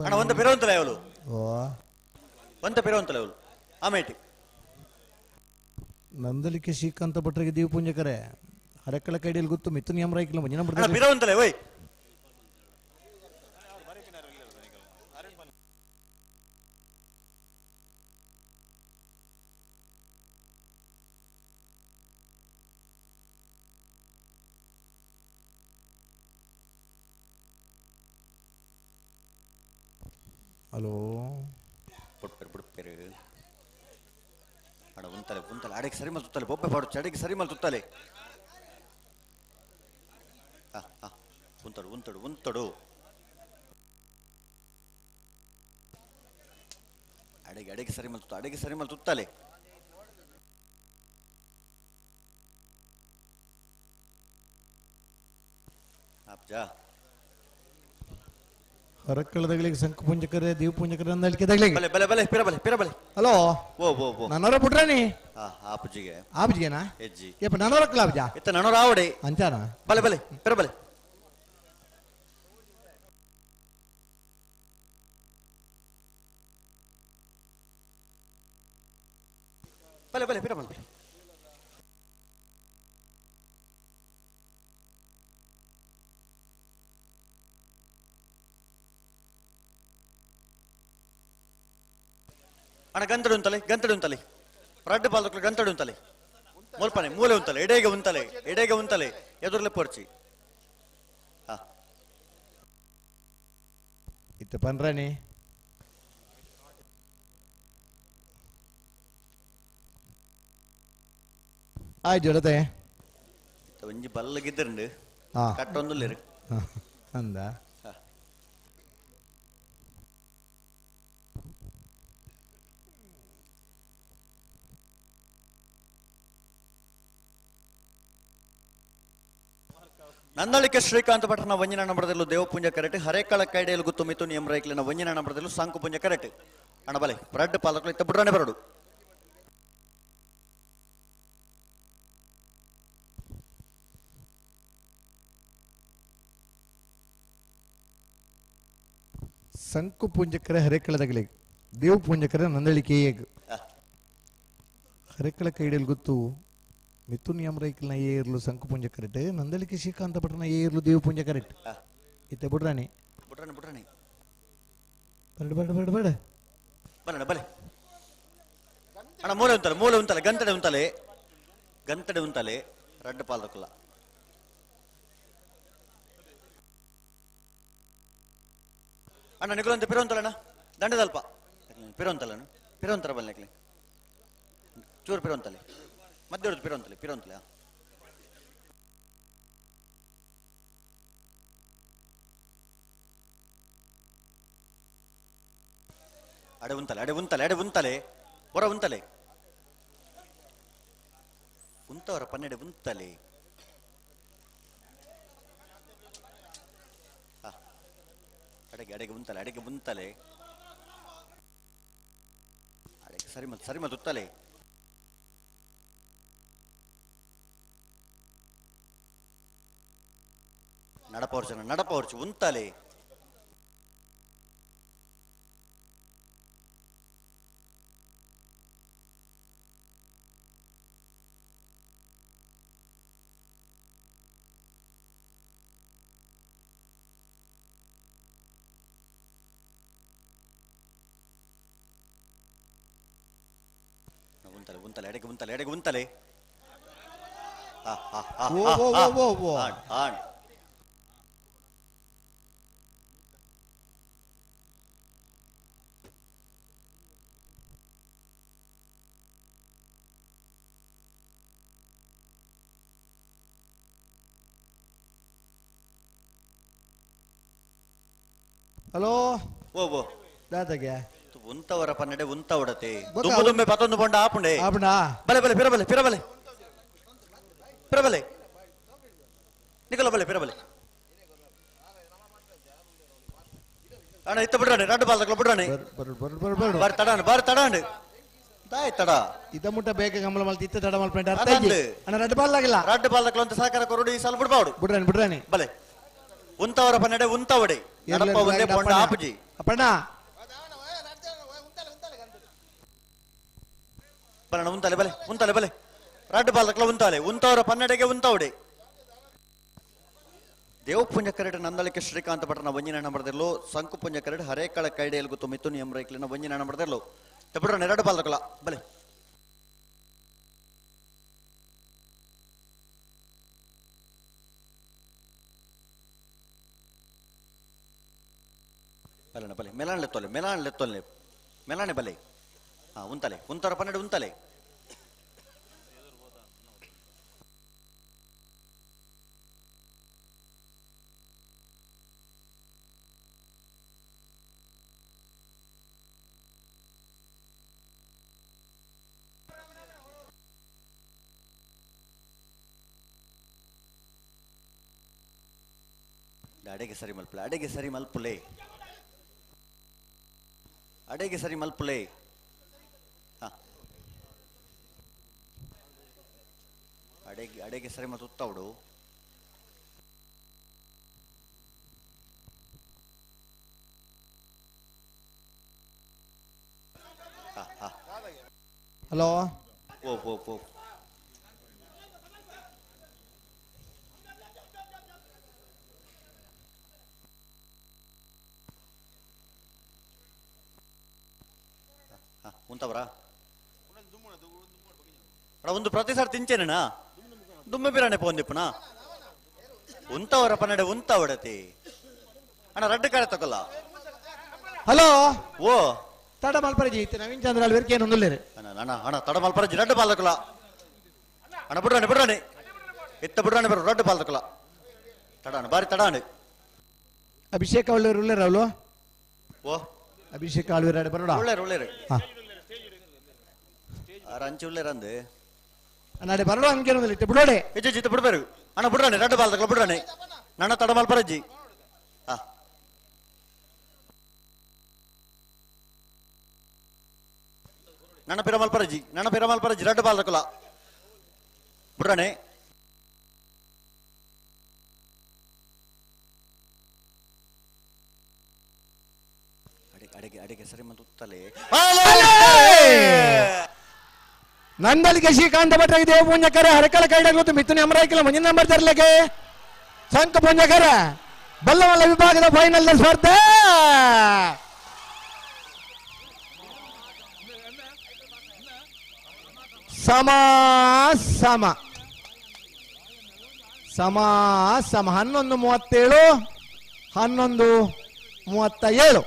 ಅಣ್ಣ ಒಂದ ಪಿರವಂತಲೆ ಅವಳು ಓ ಒಂದ ಪಿರವಂತಲೆ ಅವಳು ಆಮೇಟಿ ನಂದಲಿಕೆ ಶ್ರೀಕಾಂತ ಭಟ್ರಿಗೆ ದೇವ ಪೂಂಜಕರೆ ಹರಕಳ ಕೈಡಿಯಲ್ಲಿ ಗೊತ್ತು ಮಿಥುನ್ ಯಮರಾಯ್ಕಿಲ್ಲ ಮಂಜಿನ ಅಣ್ಣ ಪಿರವಂತಲೆ ಓಯ್ ಹಲೋ ಬುಡ್ಪೆರು ಬುಡ್ಪೆರು ಅಡ ಉಂತಲೆ ಉಂತಲೆ ಅಡಿಗೆ ಸರಿ ಮಲ್ ತುತ್ತಲೆ ಬೊಬ್ಬೆ ಪಾಡು ಅಡಿಗೆ ಸರಿ ಮಲ್ ತುತ್ತಲೆ ಉಂತಡು ಉಂತಡು ಉಂತಡು ಅಡಿಗೆ ಅಡಿಗೆ ಸರಿ ಮಲ್ ತುತ್ತ ಅಡಿಗೆ ಸರಿ ಮಲ್ ತುತ್ತಲೆ ಆಪ್ಜಾ ಹೊರಕ್ಕಳದಗಳಿಗೆ ಸಂಕು ಪುಂಜಕರೆ ದೇವ್ ಪುಂಜಕರೆ ಅಂದ ಹೇಳಿಕೆದಾಗಲಿಗೆ ಬಲೆ ಬಲೆ ಬಲೆ ಪಿರ ಬಲೆ ಪಿರ ಬಲೆ ಹಲೋ ಓ ಓ ಓ ನನರ ಪುಟ್ರಾಣಿ ಆ ಆಪುಜಿಗೆ ಆಪುಜಿಗೆನಾ ಹೆಜ್ಜಿ ಯಪ್ಪ ನನರಕ್ಕಲ ಆಪುಜ ಇತ್ತ ನನರ ಆವಡೆ ಅಂಚಾನ ಬಲೆ ಬಲೆ ಪಿರ ಬಲೆ ಬಲೆ ಬಲೆ ಪಿರ ಬಲೆ ಅಣ್ಣ ಗಂತಡು ಉಂತಲೆ ಗಂತಡು ಉಂತಲೆ ರಡ್ಡು ಬಾಲಕರು ಗಂತಡು ಉಂತಲೆ ಮುಲ್ಪನೆ ಮೂಲೆ ಉಂತಲೆ ಎಡೆಗೆ ಉಂತಲೆ ಎಡೆಗೆ ಉಂತಲೆ ಎದುರ್ಲೆ ಪೊರ್ಚಿ ಹಾ ಇತ್ತ ಪನ್ರಾಣಿ ಆಯ್ತು ಜೊತೆ ಒಂಜಿ ಬಲ್ಲಗಿದ್ದಂಡು ಹಾ. ಕಟ್ಟೊಂದುಲ್ಲೇರು ಅಂದ ನಂದಳಿಕೆ ಶ್ರೀಕಾಂತ ಭಟ್ರನ ವಂಜನ ನಂಬರದಲ್ಲೂ ದೇವಪುಂಜ ಕರೆಟ್ ಹರೇಕಳ ಕೈಡೆಯಲ್ಲಿ ಗುತ್ತು ಮಿಥುನ್ ಎಂ ರೈಕ್ಲಿನ ವಂಜನ ನಂಬರದಲ್ಲೂ ಸಾಂಕುಪುಂಜ ಕರೆಟ್ ಅಣಬಲೆ ಬ್ರೆಡ್ ಪಾಲಕಲು ಇತ್ತ ಬುಡ್ರಾನೆ ಬರಡು ಸಂಕು ಪುಂಜಕರ ಹರೇಕಳದಗಲಿ ದೇವ್ ಪುಂಜಕರ ನಂದಳಿಕೆ ಹರೇಕಳ ಕೈಡೆಯಲ್ಲಿ ಗೊತ್ತು ಮಿಥುನ್ ಎಂ ರೈಕಲ್ನ ಏ ಇರ್ಲು ಸಂಕು ಪುಂಜ ಕರೆಕ್ಟ್ ನಂದಳಿಕೆ ಶ್ರೀಕಾಂತ ಭಟ್ರನ ಏ ಇರ್ಲು ದೇವ್ ಪುಂಜ ಕರೆಕ್ಟ್ ಇತ್ತೆ ಬುಡ್ರಾಣಿ ಬುಡ್ರಾಣಿ ಬುಡ್ರಾಣಿ ಬೇಡ ಬೇಡ ಬೇಡ ಬೇಡ ಬರೋಣ ಬಲೆ ಅಣ್ಣ ಮೂಲೆ ಉಂತಲೆ ಮೂಲೆ ಉಂತಲೆ ಗಂತಡೆ ಉಂತಲೆ ಗಂತಡೆ ಉಂತಲೆ ರಡ್ಡು ಪಾಲಕುಲ ಅಣ್ಣ ನಿಗುಲಂತ ಪಿರೋಂತಲಣ್ಣ ದಂಡದಲ್ಪ ಪಿರೋಂತಲಣ್ಣ ಪಿರೋಂತರ ಬಲ್ಲೆ ಚೂರು ಪಿರೋಂತಲೆ ಮಧ್ಯ ಪಿರೋಂತಲೆ ಪಿರೋಂತಲೆ ಅಡೆ ಉಂತಲೆ ಅಡೆ ಉಂತಲೆ ಅಡೆ ಉಂತಲೆ ಹೊರ ಉಂತಲೆ ಉಂತವರ ಪನ್ನೆಡೆ ಉಂತಲೆ ಅಡೆಗೆ ಅಡೆಗೆ ಉಂತಲೆ ಅಡೆಗೆ ಉಂತಲೆ ಅಡೆಗೆ ಸರಿ ಮಲ್ ಸರಿ ಮಲ್ ಉತ್ತಲೆ ನಡಪವರ್ಚನ ನಡಪವರ್ಚು ಉಂತಲೆ ಉಂತಲೆ ಉಂತಲೆ ಎಡೆಗೆ ಉಂತಲೆ ಎಡೆಗೆ ಉಂತಲೆ ಓ, ಓ, ಓ, ಓ, ಓ. ಆಣ್ ಹಲೋ ಓ ಓ ದಾದಾಗೆ ಉಂತವರ ಪನ್ನಡೆ ಉಂತ ಉಡತೆ ದುಂಬು ದುಂಬೆ ಪತ್ತೊಂದು ಬೊಂಡ ಆಪುಂಡೆ ಆಪುಂಡ ಬಲೆ ಬಲೆ ಪಿರ ಬಲೆ ಪಿರ ಬಲೆ ಪಿರ ಬಲೆ ನಿಕಲ ಬಲೆ ಪಿರ ಬಲೆ ಅಣ್ಣ ಇತ್ತ ಬಿಡ್ರಾಣೆ ರಡ್ಡು ಬಾಲ್ದಕ್ಲ ಬಿಡ್ರಾಣೆ ಬರ್ ಬರ್ ಬರ್ ಬರ್ ಬಾರ್ ತಡಾಣ ಬಾರ್ ತಡಾಂಡ್ ದಾಯ್ ತಡ ಇದ ಮುಟ್ಟ ಬೇಗ ಕಮಲ ಮಲ್ತಿ ಇತ್ತ ತಡ ಮಲ್ಪೆಂಟ ಅರ್ಥ ಅದಂದು. ಅಣ್ಣ ರಡ್ಡು ಬಾಲ್ ಆಗಿಲ್ಲ ರಡ್ಡು ಬಾಲ್ದಕ್ಲ ಅಂತ ಸಹಕಾರ ಕೊರಡು ಈ ಸಾಲ ಬಿಡ್ಬಾವ್ಡು ಬಿಡ್ರಾಣಿ ಬಿಡ್ರಾಣಿ ಬಲೆ ಉಂತವರ ಪನ್ನಡೆ ಉಂತ ಒಡೆ ನಡಪ್ಪ ಒಂದೇ ಬೊಂಡ ಆಪುಜಿ ಅಪ್ಪಣ್ಣ ಬಲಣ ಉಂತಲೆ ಬಲೆ ಉಂತಲೆ ಬಲೆ ರಡ್ಡು ಬಾಲ್ದಕ್ಲ ಉಂತಾಲೆ ಉಂತವರ ಪನ್ನಡೆಗೆ ಉಂತವಡೆ ದೇವಪುಂಜ ಕರಡು ನಂದಳಿಕೆ ಶ್ರೀಕಾಂತ ಭಟ್ರನ ವಂಜಿನ ನಂಬರ್ದಿರ್ಲು ಸಂಕು ಪುಂಜ ಕರಡು ಹರೇಕಳ ಕೈಡೆಯಲ್ಲಿ ಗೊತ್ತು ಮಿಥುನ್ ಎಂ ರೈಕ್ಲಿನ ವಂಜಿನ ನಂಬರ್ದಿರ್ಲು ತೆಬಿಡ್ರ ಎರಡು ಬಾಲ್ದಕ್ಲ ಬಲೆ ಬಲಣ ಬಲೆ ಮೆಲಾನ್ ಲೆತ್ತೊಲೆ ಮೆಲಾನ್ ಲೆತ್ತೊಲೆ ಮೆಲಾನೆ ಬಲೆ ಹಾ ಉಂತಲೆ ಉಂತರ 12 ಉಂತಲೆ ಅಡೆಗೆ ಸರಿ ಮಲ್ಪುಲೆ ಅಡೆಗೆ ಸರಿ ಮಲ್ಪುಲೆ ಅಡೆಗೆ ಸರಿ ಮಲ್ಪುಲೆ ಹಾ ಅಡೆಗೆ ಅಡೆಗೆ ಸರಿ ಮತ್ತು ಉತ್ತವಡು ಹಾ ಹಾ ಹಲೋ ಓ ಓ ಓ ಉಂತವರಾ ಒಂದು ಪ್ರತಿ ಸಾರ್ ತಿಂಚೇನಾ ದುಮ್ಮೆ ಬಿರಾಣೆ ಪೋಂದಿಪ್ಪನ ಉಂತವರ ಪನ್ನಡೆ ಉಂತವಡತಿ ಅಣ್ಣ ರಡ್ಡು ಕಾರೆ ತಗೊಲ್ಲ ಹಲೋ ಓ ತಡ ಮಲ್ಪರಜಿ ನವೀನ್ ಚಂದ್ರ ಅಲ್ವೇರ್ಕೆ ಏನೊಂದುಲ್ಲೇರು ಅಣ್ಣ ಅಣ್ಣ ಅಣ್ಣ ತಡ ಮಲ್ಪರಜಿ ರಡ್ಡು ಪಾಲ್ ತಕೊಲ್ಲ ಅಣ್ಣ ಬಿಡ್ರಾಣೆ ಬಿಡ್ರಾಣೆ ಎತ್ತ ಬಿಡ್ರಾಣೆ ಬರು ರಡ್ಡು ಪಾಲ್ ತಕೊಲ್ಲ ತಡಾಣ ಬಾರಿ ತಡಾಣೆ ಅಭಿಷೇಕ್ ಅವಳ್ಳೂರು ಉಳ್ಳೇರು ಅವಳು ಓ ಅಭಿಷೇಕ್ ಆಳ್ವೇರ್ ಬರೋಣ ಉಳ್ಳೇರು ಉಳ್ಳೇರು ಹಾ. ರಂಚಿ ಉಳ್ಳೇರು ಅಂದೆ ಅಣ್ಣ ಬರೋಣ ಅನ್ಕೇನೊಂದಿಲ್ಲ ಇತ್ತೆ ಬಿಡೋಡೆ ಇಜ್ಜಿ ಜಿತ್ತ ಬಿಡ್ಬೇರು ಅಣ್ಣ ಬಿಡ್ರಾಣೆ ರಡ್ಡು ಪಾಲ್ ತಕೊಲ್ಲ ಬಿಡ್ರಾಣೆ ನನ್ನ ತಡ ಮಲ್ಪರಜ್ಜಿ ಹಾ ನನ್ನ ಪಿರಮಲ್ ಪರಜಿ ನನ್ನ ಪಿರಮಲ್ ಪರಜಿ ರಡ್ಡು ಪಾಲ್ ತಕೊಲ್ಲ ಬಿಡ್ರಾಣೆ ಅಡೆಗೆ ಅಡೆಗೆ ಅಡೆಗೆ ಸರಿ ಮತ್ತು ಉತ್ತಲೆ ನಂದಲಿಗೆ ಶ್ರೀಕಾಂತ ಭಟ್ರಿಗೆ ದೇವ ಪುಣ್ಯಕರ ಹರಕಳ ಕೈಡಾಗುತ್ತೆ ಮಿಥುನ ಅಮರಾಯ್ಕಲ ಮುಂದಿನ ನಂಬರ್ ತರಲಿಕ್ಕೆ ಶಂಕ ಪುಣ್ಯಕರ ಬಲ್ಲವಲ್ಲ ವಿಭಾಗದ ಫೈನಲ್ ಸ್ಪರ್ಧೆ ಸಮ ಸಮ ಸಮ ಸಮ 11:37 11:37.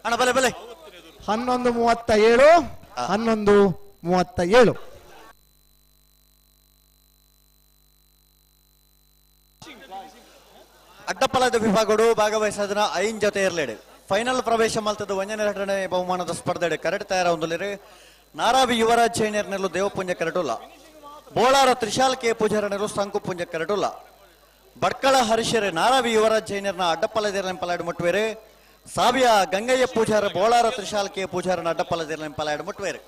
ಅಣ್ಣ ಬಲೆ ಬಲೆ 11:37 11:37. ಅಡ್ಡಪ್ಪಲದ ವಿಭಾಗಡು ಭಾಗವಹಿಸದನ ಐನ್ ಜೊತೆ ಇರಲೇಡು ಫೈನಲ್ ಪ್ರವೇಶ ಮಲ್ತದ ಒಂಜನೇ ಎರಡನೇ ಬಹುಮಾನದ ಸ್ಪರ್ಧೆ ಕರೆಕ್ಟ್ ತಯಾರ ನಾರಾವಿ ಯುವರಾಜ್ ಚೈನರ್ನೆಲ್ಲು ದೇವಪುಂಜ ಕರಟುಲ್ಲ ಬೋಳಾರ ತ್ರಿಶಾಲ್ ಕೆ ಪೂಜಾರನೆಲ್ಲು ಸಂಕು ಪುಂಜ ಕರಟುಲ್ಲ ಬಡ್ಕಳ ಹರಿಶರೆ ನಾರಾವಿ ಯುವರಾಜ್ ಜೈನರ್ನ ಅಡ್ಡಪ್ಪಲದೇರ್ಲೆಂಪಲಾಡು ಮುಟ್ಟುವೇರೆ ಸಾವಿಯ ಗಂಗಯ್ಯ ಪೂಜಾರ ಬೋಳಾರ ತ್ರಿಶಾಲ್ ಕೆ ಪೂಜಾರನ ಅಡ್ಡಪ್ಪಲದೇರ್ಲೆಂಪಲಾಡು ಮುಟ್ಟುವೇರೆ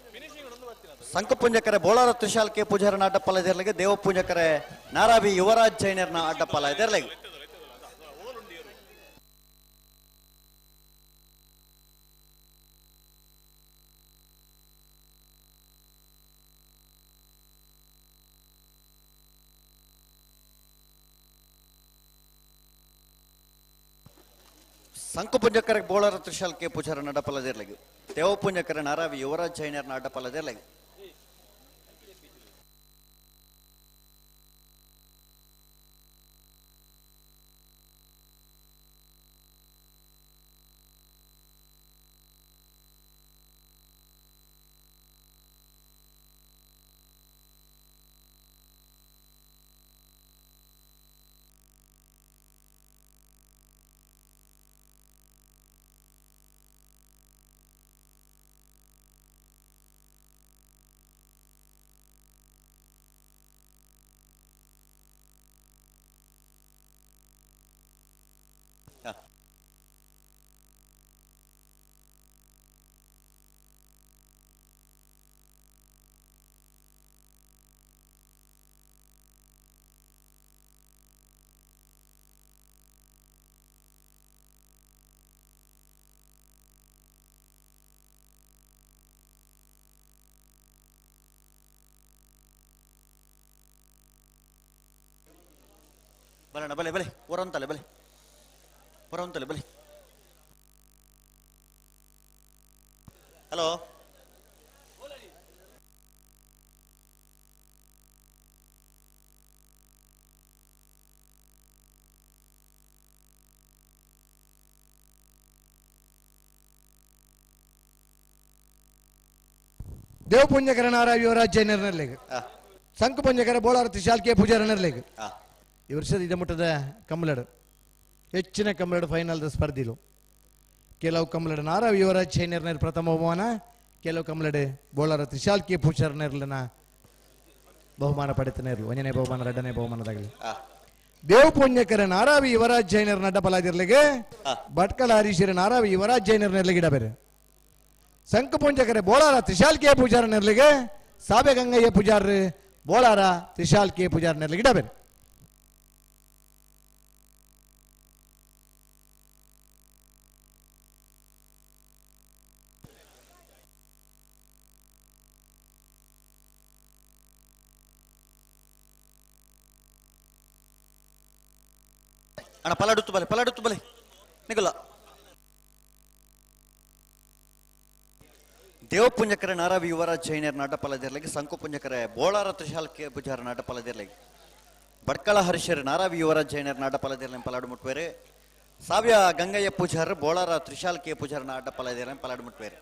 ಸಂಕಪುಂಜಕರೆ ಬೋಳಾರ ತ್ರಿಶಾಲ್ ಕೆ ಪೂಜಾರನ ಅಡ್ಡಪ್ಪಲದೇರ್ಲೆಗೆ ದೇವಪುಂಜಕರೆ ನಾರಾವಿ ಯುವರಾಜ್ ಜೈನರ್ನ ಅಡ್ಡಪ್ಪಲದೇರ್ಲೆಗೆ ಸಂಕುಪುಂಜಕರ ಬೋಳರ ತ್ರಿಶಾಲ್ ಕೆ ಪೂಜಾರ ನಡಪಲದಿರ್ಲಗಿ ದೇವಪುಂಜಕರ ನಾರಾವಿ ಯುವರಾಜ್ ಜೈನರ್ ನಡಪಲದಿರ್ಲಗಿ ಬಲಣ್ಣ ಬಲೆ ಬಲೆ ಹೊರಂತಲೆ ಬಲೆ ಹೊರಂತಲೆ ಬಲೆ. ಹಲೋ ದೇವಪುಂಜಕರ ನಾರಾವಿ ಯುವರಾಜ್ ಜೈನರ್ನಲ್ಲಿಗೆ ಸಂಕಪುಂಜಕರ ಬೋಳಾರ ತ್ರಿಶಾಲ್ಕಿಯ ಪೂಜಾರನರ್ಲಿಗೆ ಈ ವರ್ಷದ ಇದೆ ಮಟ್ಟದ ಕಮ್ಮಲಡು ಹೆಚ್ಚಿನ ಕಮ್ಮಲಡು ಫೈನಲ್ದ ಸ್ಪರ್ಧಿಲು. ಕೆಲವು ಕಮ್ಮಲಡು ನಾರಾವಿ ಯುವರಾಜ್ ಜೈನರ್ನರ್ ಪ್ರಥಮ ಬಹುಮಾನ, ಕೆಲವು ಕಮ್ಮಲಡು ಬೋಳಾರ ತ್ರಿಶಾಲ್ಕಿಯ ಪೂಜಾರನರ್ಲನ ಬಹುಮಾನ ಪಡೆತನೇರ್ಲು. ಒಂದನೇ ಬಹುಮಾನ ಎರಡನೇ ಬಹುಮಾನದಾಗಲಿ. ದೇವಪುಣ್ಯಕರ ನಾರಾವಿ ಯುವರಾಜ್ ಜೈನರ್ ನಡ್ಡ ಪಲಾದಿರ್ಲಿಗೆ ಭಟ್ಕಳ ಹರೀಶರ ನಾರಾವಿ ಯುವರಾಜ್ ಜೈನರ್ ನೆರ್ಲಿಗೆ ಇಡಬೇರೆ. ಸಂಕಪುಂಜಕರೆ ಬೋಳಾರ ತ್ರಿಶಾಲ್ ಕೆ ಪೂಜಾರ ನೆರ್ಲಿಗೆ ಸಾಬೆ ಗಂಗಯ್ಯ ಪೂಜಾರ ಬೋಳಾರ ತ್ರಿಶಾಲ್ ಕೆ ಪೂಜಾರ ನೆರ್ಲಿಗೆ ಇಡಬೇರೆ. ಅಣ್ಣ ಪಲಾಡುತ್ತು ಬಲೆ, ಪಲಾಡುತ್ತು ಬಲೆ ನಿಗಲ್ಲ. ದೇವಪುಂಜಕರ ನಾರಾವಿ ಯುವರಾಜ್ ಜೈನರ್ ನಾಟಪಲದಿರ್ಲಿಗೆ ಸಂಕುಪುಂಜಕರ ಬೋಳಾರ ತ್ರಿಶಾಲ್ ಕೆ ಪೂಜಾರ ನಾಟಪಲದಿರ್ಲಿಗೆ ಭಟ್ಕಳ ಹರಿಶರ್ ನಾರಾವಿ ಯುವರಾಜ್ ಜೈನರ್ ನಾಟಪಲದಿರ್ಲಿ ಪಲಾಡು ಮುಟ್ವೇರೆ. ಸಾವ್ಯ ಗಂಗಯ್ಯ ಪೂಜಾರ್ ಬೋಳಾರ ತ್ರಿಶಾಲ್ ಕೆ ಪೂಜಾರ ನಾಟಪಲದಿರ್ಲಿ ಪಲಾಡು ಮುಟ್ವೇರೆ.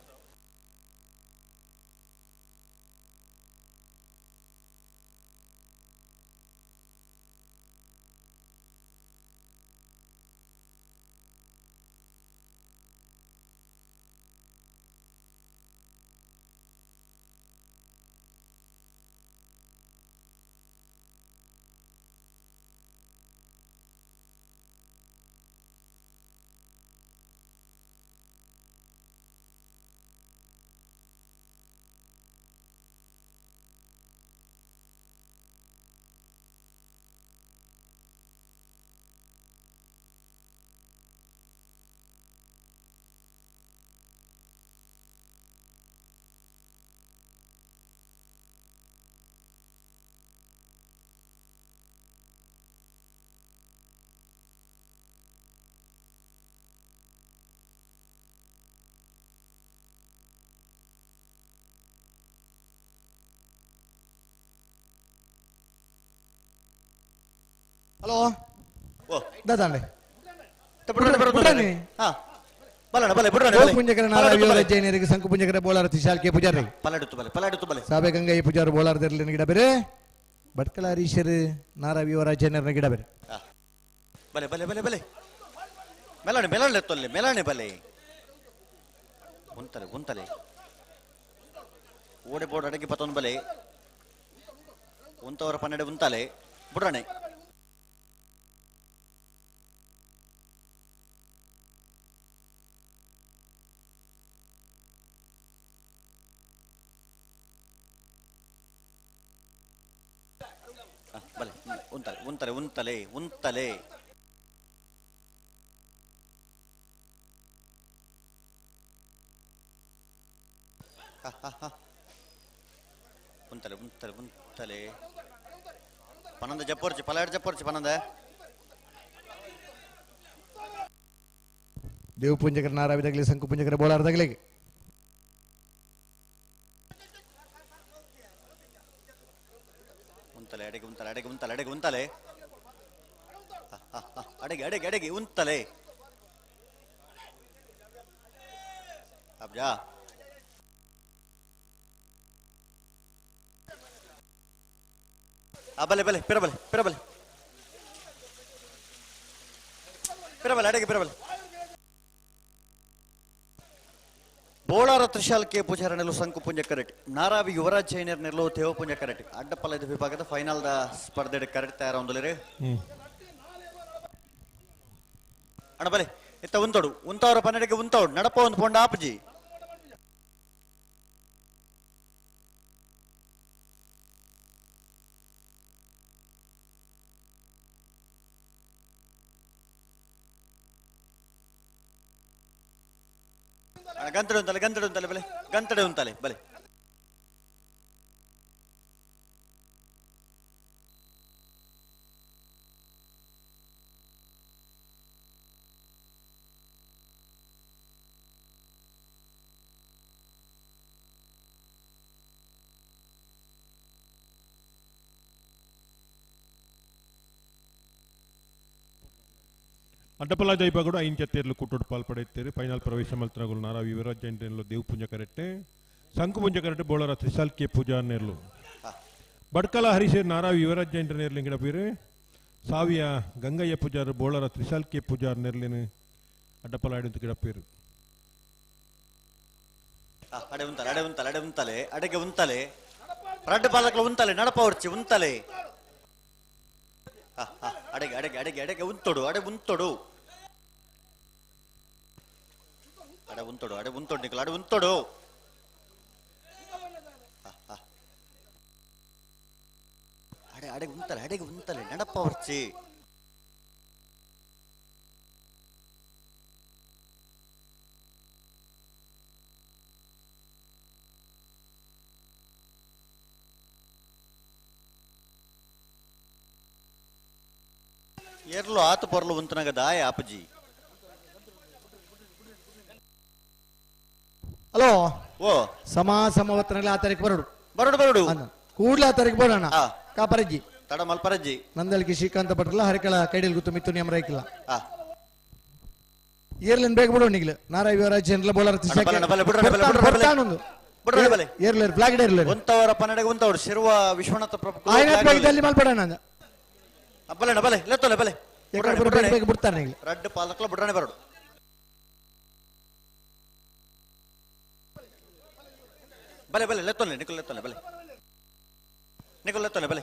ಹಲೋ ದಾದಾಂಡೆ ಪುಂಜಕರ ನಾರಾವಿ ಯುವರಾಜ್ ಜೈನರಿಗೆ ಸಂಕುಪುಂಜಕರ ಬೋಳಾರ ತ್ರಿಶಾಲ್ ಕೆ ಪೂಜಾರಿ ಪಲಾಡುತ್ತು ಬಲೆ, ಪಲಾಡುತ್ತು ಬಲೆ. ಸಾಬೆ ಗಂಗಯ್ಯ ಪೂಜಾರ ಬೋಳಾರ ದೆರ್ಲಿನ ಗಿಡ ಬೇರೆ. ಭಟ್ಕಳ ಹರೀಶರ್ ನಾರಾವಿ ಯುವರಾಜ್ ಜೈನರ್ನ ಗಿಡ ಬೇರೆ. ಬಲೆ ಬಲೆ ಬಲೆ ಬಲೆ ಮೆಲಾಣೆ ಮೆಲಾಣೆ ತೊಲ್ಲೆ ಮೆಲಾಣೆ ಬಲೆ ಉಂತಲೆ ಉಂತಲೆ ಓಡೆ ಬೋರ್ಡ್ ಅಡಗಿ ಪತ್ತೊಂದು ಬಲೆ ಉಂತವರ ಪನ್ನೆಡೆ ಉಂತಲೆ ಬುಡ್ರಣೆ. ಬಲೆ ಉಂತಲೆ ಉಂತಲೆ ಉಂತಲೆ ಉಂತಲೆ. ಉಂತಲೆ ಉಂತಲೆ ಉಂತಲೆ ಪನಂದ ಜಪ್ಪೋರ್ಚಿ ಪಲಾಡ್ ಜಪ್ಪೋರ್ಚಿ ಪನಂದ. ದೇವಪುಂಜಕರ ನಾರಾವಿ ತಗಲಿ ಸಂಕುಪುಂಜಕರ ಬೋಳಾರ ತಗಲಿಗೆ. ಉಂತಲೆ ಅಡೆಗೆ ಉಂತಲೆ ಅಡೆಗೆ ಉಂತಲೆ ಅಡೆಗೆ ಉಂತಲೆ ಅಡೆಗೆ ಅಡೆಗೆ ಅಡೆಗೆ ಉಂತಲೆ ಅಬ್ಜಾ. ಬಲೆ ಬಲೆ ಪಿರಬಲೆ ಪಿರಬಲೆ ಪಿರಬಲೆ ಅಡೆಗೆ ಪಿರಬಲೆ. ಬೋಳಾರ ತ್ರಿಶಾಲ್ ಕೆ ಪೂಜಾರ ನೆಲು ಸಂಕು ಪುಂಜ ಕರೆಟ್ ನಾರಾವಿ ಯುವರಾಜ್ ಜೈನರ್ ನೆಲು ದೇವಪುಂಜ ಕರೆಟ್ ಅಡ್ಡಪಲ್ಲದ ವಿಭಾಗದ ಫೈನಲ್ the ಸ್ಪರ್ಧೆ ಕರೆಕ್ಟ್ ತಯಾರ ಅಣ್ಣ ಬಲೆ ಇತ್ತ ಉಂತೋಡು ಉಂತವರ ಪನ್ನೆಡೆಗೆ ಉಂತೋಡು ನಡಪ ಒಂದು ಪೊಂಡ ಆಪಜಿ. ಗಂತಡೆ ಉಂತಲೆ ಗಂತಡೆ ಉಂತಲೆ ಬಲೆ ಗಂತಡೆ ಉಂತಲೆ ಬಲೆ. ಅಡ್ಡಪಲಾದ ವಿಭಾಗಡು ಐನ್ ಜತೆರ್ಲು ಕೂಟೋಡು ಪಾಲ್ಪಡೆಯುತ್ತಾರೆ. ಫೈನಲ್ ಪ್ರವೇಶ ಮಲ್ತನಗುಲು ನಾರಾ ಯುವರಾಜ್ ಜೈನ್ರೆನ್ಲು ದೇವಪುಂಜ ಕರೆಟ್ಟೆ ಸಂಕುಪುಂಜ ಕರೆಟ್ಟೆ ಬೋಳರ ತ್ರಿಸಾಲ್ ಕೆ ಪೂಜಾ ನೇರ್ಲು ಬಡ್ಕಲ ಹರಿಶೇರ್ ನಾರಾ ಯುವರಾಜ್ ಜೈನ್ರ ನೇರ್ಲಿಂಗ್ ಗಿಡಪೀರು ಸಾವಿಯ ಗಂಗಯ್ಯ ಪೂಜಾರು ಬೋಳರ ತ್ರಿಸಾಲ್ ಕೆ ಪೂಜಾರ್ ನೇರ್ಲಿನ ಅಡ್ಡಪಲಾಯ್ಡು ಗಿಡಪೀರು. ಅಡೆ ಉಂತಲೆ ಅಡೆ ಉಂತಲೆ ಅಡೆ ಉಂತಲೆ ಅಡೆಗೆ ಉಂತಲೆ ರಡ್ಡು ಪಾಲಕಲು ಉಂತಲೆ ನಡಪ ಹೊರ್ಚಿ ಉಂತಲೆ ಅಡೆಗೆ ಅಡೆಗೆ ಅಡೆಗೆ ಅಡೆಗೆ ಉಂತೊಡು ಅಡೆ ಉಂತೊಡು ಅಡೆ ಉಂತೊಡು ಅಡೆ ಉಂತೊಡು ನಿಕಲ ಅಡೆ ಉಂತೊಡು ಅಡೆ ಅಡೆಗೆ ಉಂತಲೆ ಅಡೆಗೆ ಉಂತಲೆ ನಡಪ ಹೊರ್ಚಿ. ಎರ್ಲು ಆತು ಪೊರ್ಲು ಉಂತನಗ ದಾಯ ಅಪ್ಪಜಿ. ಹಲೋ ಓ ಸಮ ಸಮವತ್ತನಲ್ಲಿ ಆ ತಾರೀಕು ಬರಡು ಬರಡು ಬರಡು ಕೂಡ್ಲೆ ಆ ತಾರೀಕು ಬರೋಣ ಕಾಪರಜ್ಜಿ ತಡ ಮಲ್ಪರಜ್ಜಿ ನಂದಳಿಕೆ ಶ್ರೀಕಾಂತ ಭಟ್ರಲ್ಲ ಹರಿಕಳ ಕೈಡಿಲ್ ಗುತ್ತು ಮಿತ್ತು ನಿಯಮ ರೈಕಿಲ್ಲ ಏರ್ಲಿನ್ ಬೇಗ ಬಿಡೋಣ ಈಗಲೇ ನಾರಾಯ ಯುವರಾಜ್ ಏನ್ಲ ಬೋಲರ್ ಏರ್ಲೇರ್ ಫ್ಲಾಗ್ ಇರ್ಲೇರ್ ಒಂತವರ ಪನ್ನಡೆಗೆ ಒಂತವರು ಶಿರುವ ವಿಶ್ವನಾಥ ಪ್ರಭು ಆಯ್ನ ಬೇಗದಲ್ಲಿ ಮಲ್ಪಡೋಣ ಬಲೆ ಬಲೆ ಲೆತ್ತೊಲೆ ಬಲೆ ಬೇಗ ಬಿಡ್ತಾನೆ ಈಗ ರಡ್ಡು ಪಾಲಕ್ಲ ಬಿಡ್ರಾಣೆ ಬರಡು ಬಲೆ ಬಲೆ ಲೆತ್ತೊಲೆ ನಿಕುಲ್ ಲೆತ್ತೊಲೆ ಬಲೆ ನಿಕುಲ್ ಲೆತ್ತೊಲೆ ಬಲೆ.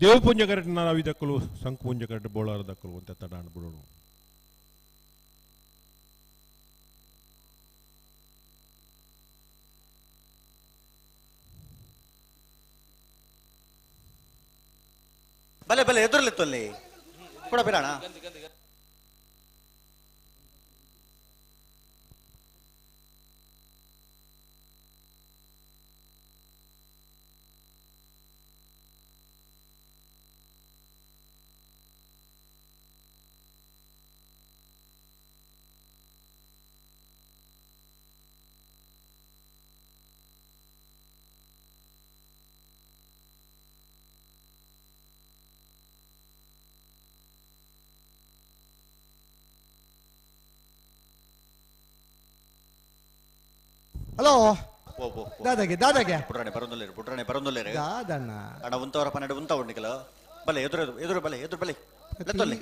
ದೇವಪುಂಜ ಕರೆಟ್ ನಾರಾವಿ ದಕ್ಕಲು ಸಂಕುಪುಂಜ ಕರೆಟ್ ಬೋಳಾರ ದಕ್ಕಲು ಅಂತ ತಡಾಣ ಬಿಡೋಣ. ಬಲೆ ಬಲೆ ಎದುರಲಿತ್ತಲ್ಲಿ ಕೂಡ ಬಿಡೋಣ. ಹಲೋ ದಾದಾಗೆ ದಾದಾಗೆ ಬುಡ್ರಾಣೆ ಬರೋದಿಲ್ಲ ಬುಡ್ರಾಣೆ ಬರೋದಿಲ್ಲ ದಾದಣ್ಣ ಅಣ್ಣ ಉಂತವರ ಪನ್ನಡೆ ಉಂತ ಉಂಡಿಕಲ ಬಲೆ ಎದುರು ಎದುರು ಬಲೆ ಎದುರು ಬಲೆ ಲೆತ್ತೊಲ್ಲಿ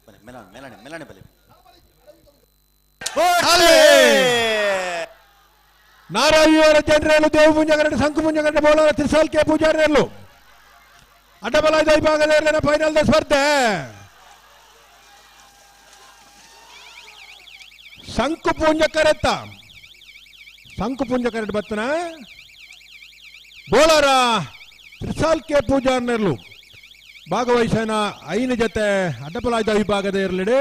ಬಲೆ ಮೇಲಾಣೆ ಮೇಲಾಣೆ ಮೇಲಾಣೆ ಬಲೆ ನಾರಾವಿಯವರ ಜನರಲ್ಲೂ ದೇವಪುಂಜ ಕರಡು ಸಂಕುಪುಂಜ ಕರಡು ಬೋಳರ ತ್ರಿಸಾಲ್ ಕೆ ಪೂಜಾರಲ್ಲೂ ಅಡ್ಡಬಲ ವಿಭಾಗದ ಫೈನಲ್ ಸ್ಪರ್ಧೆ ಶಂಕುಪುಂಜ ಕರೆತ್ತ ಶಂಕುಪುಂಜ ಕರೆಟ್ ಬತ್ತನ ಬೋಳರ ತ್ರಿಸಾಲ್ ಕೆ ಪೂಜಾರ್ನೆರ್ಲು ಭಾಗವಹಿಸನ ಐನ ಜೊತೆ ಅಡ್ಡಬಲಾಯ್ದ ವಿಭಾಗದ ಇರಲಿಡೆ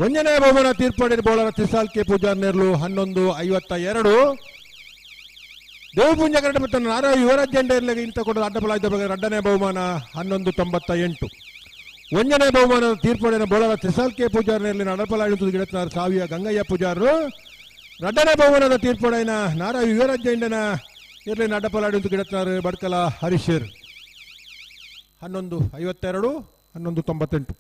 ಒಂದನೇ ಬಹುಮಾನ ತೀರ್ಪು ಬೋಳರ ತ್ರಿಸಾಲ್ ಕೆ ಪೂಜಾರ್ನೆರ್ಲು 11:52. ದೇವಪುಂಜ ಕರಡು ಮತ್ತು ನಾರಾ ಯುವರಾಜ್ ಜೆಂಡೇರ್ಲಿಗೆ ಇಂತ ಕೊಡಲು ಅಡ್ಡಬಲಾಯ್ದ ಎರಡನೇ ಬಹುಮಾನ 11:98. ಒಂದನೇ ಬಹುಮಾನದ ತೀರ್ಪು ಬೋಳರ ತ್ರಿಸಾಲ್ ಕೆ ಪೂಜಾರ್ನೆರ್ಲಿನ ಅಡಪಲಾಯುವುದು ಗಿಡತ್ನಾರ್ ಸಾವಿಯ ಗಂಗಯ್ಯ ಪೂಜಾರರು. ಎರಡನೇ ಬಹುಮಾನದ ತೀರ್ಪುಡೈನ ನಾರಾ ಯುವರಾಜ್ ಜೆಂಡನ ಇರ್ಲಿನ ಅಡ್ಡಪಲಾಡುವುದು ಗಿಡತ್ನಾರ್ ಬಡ್ಕಲ ಹರೀಶರ್ 11:52 11:98.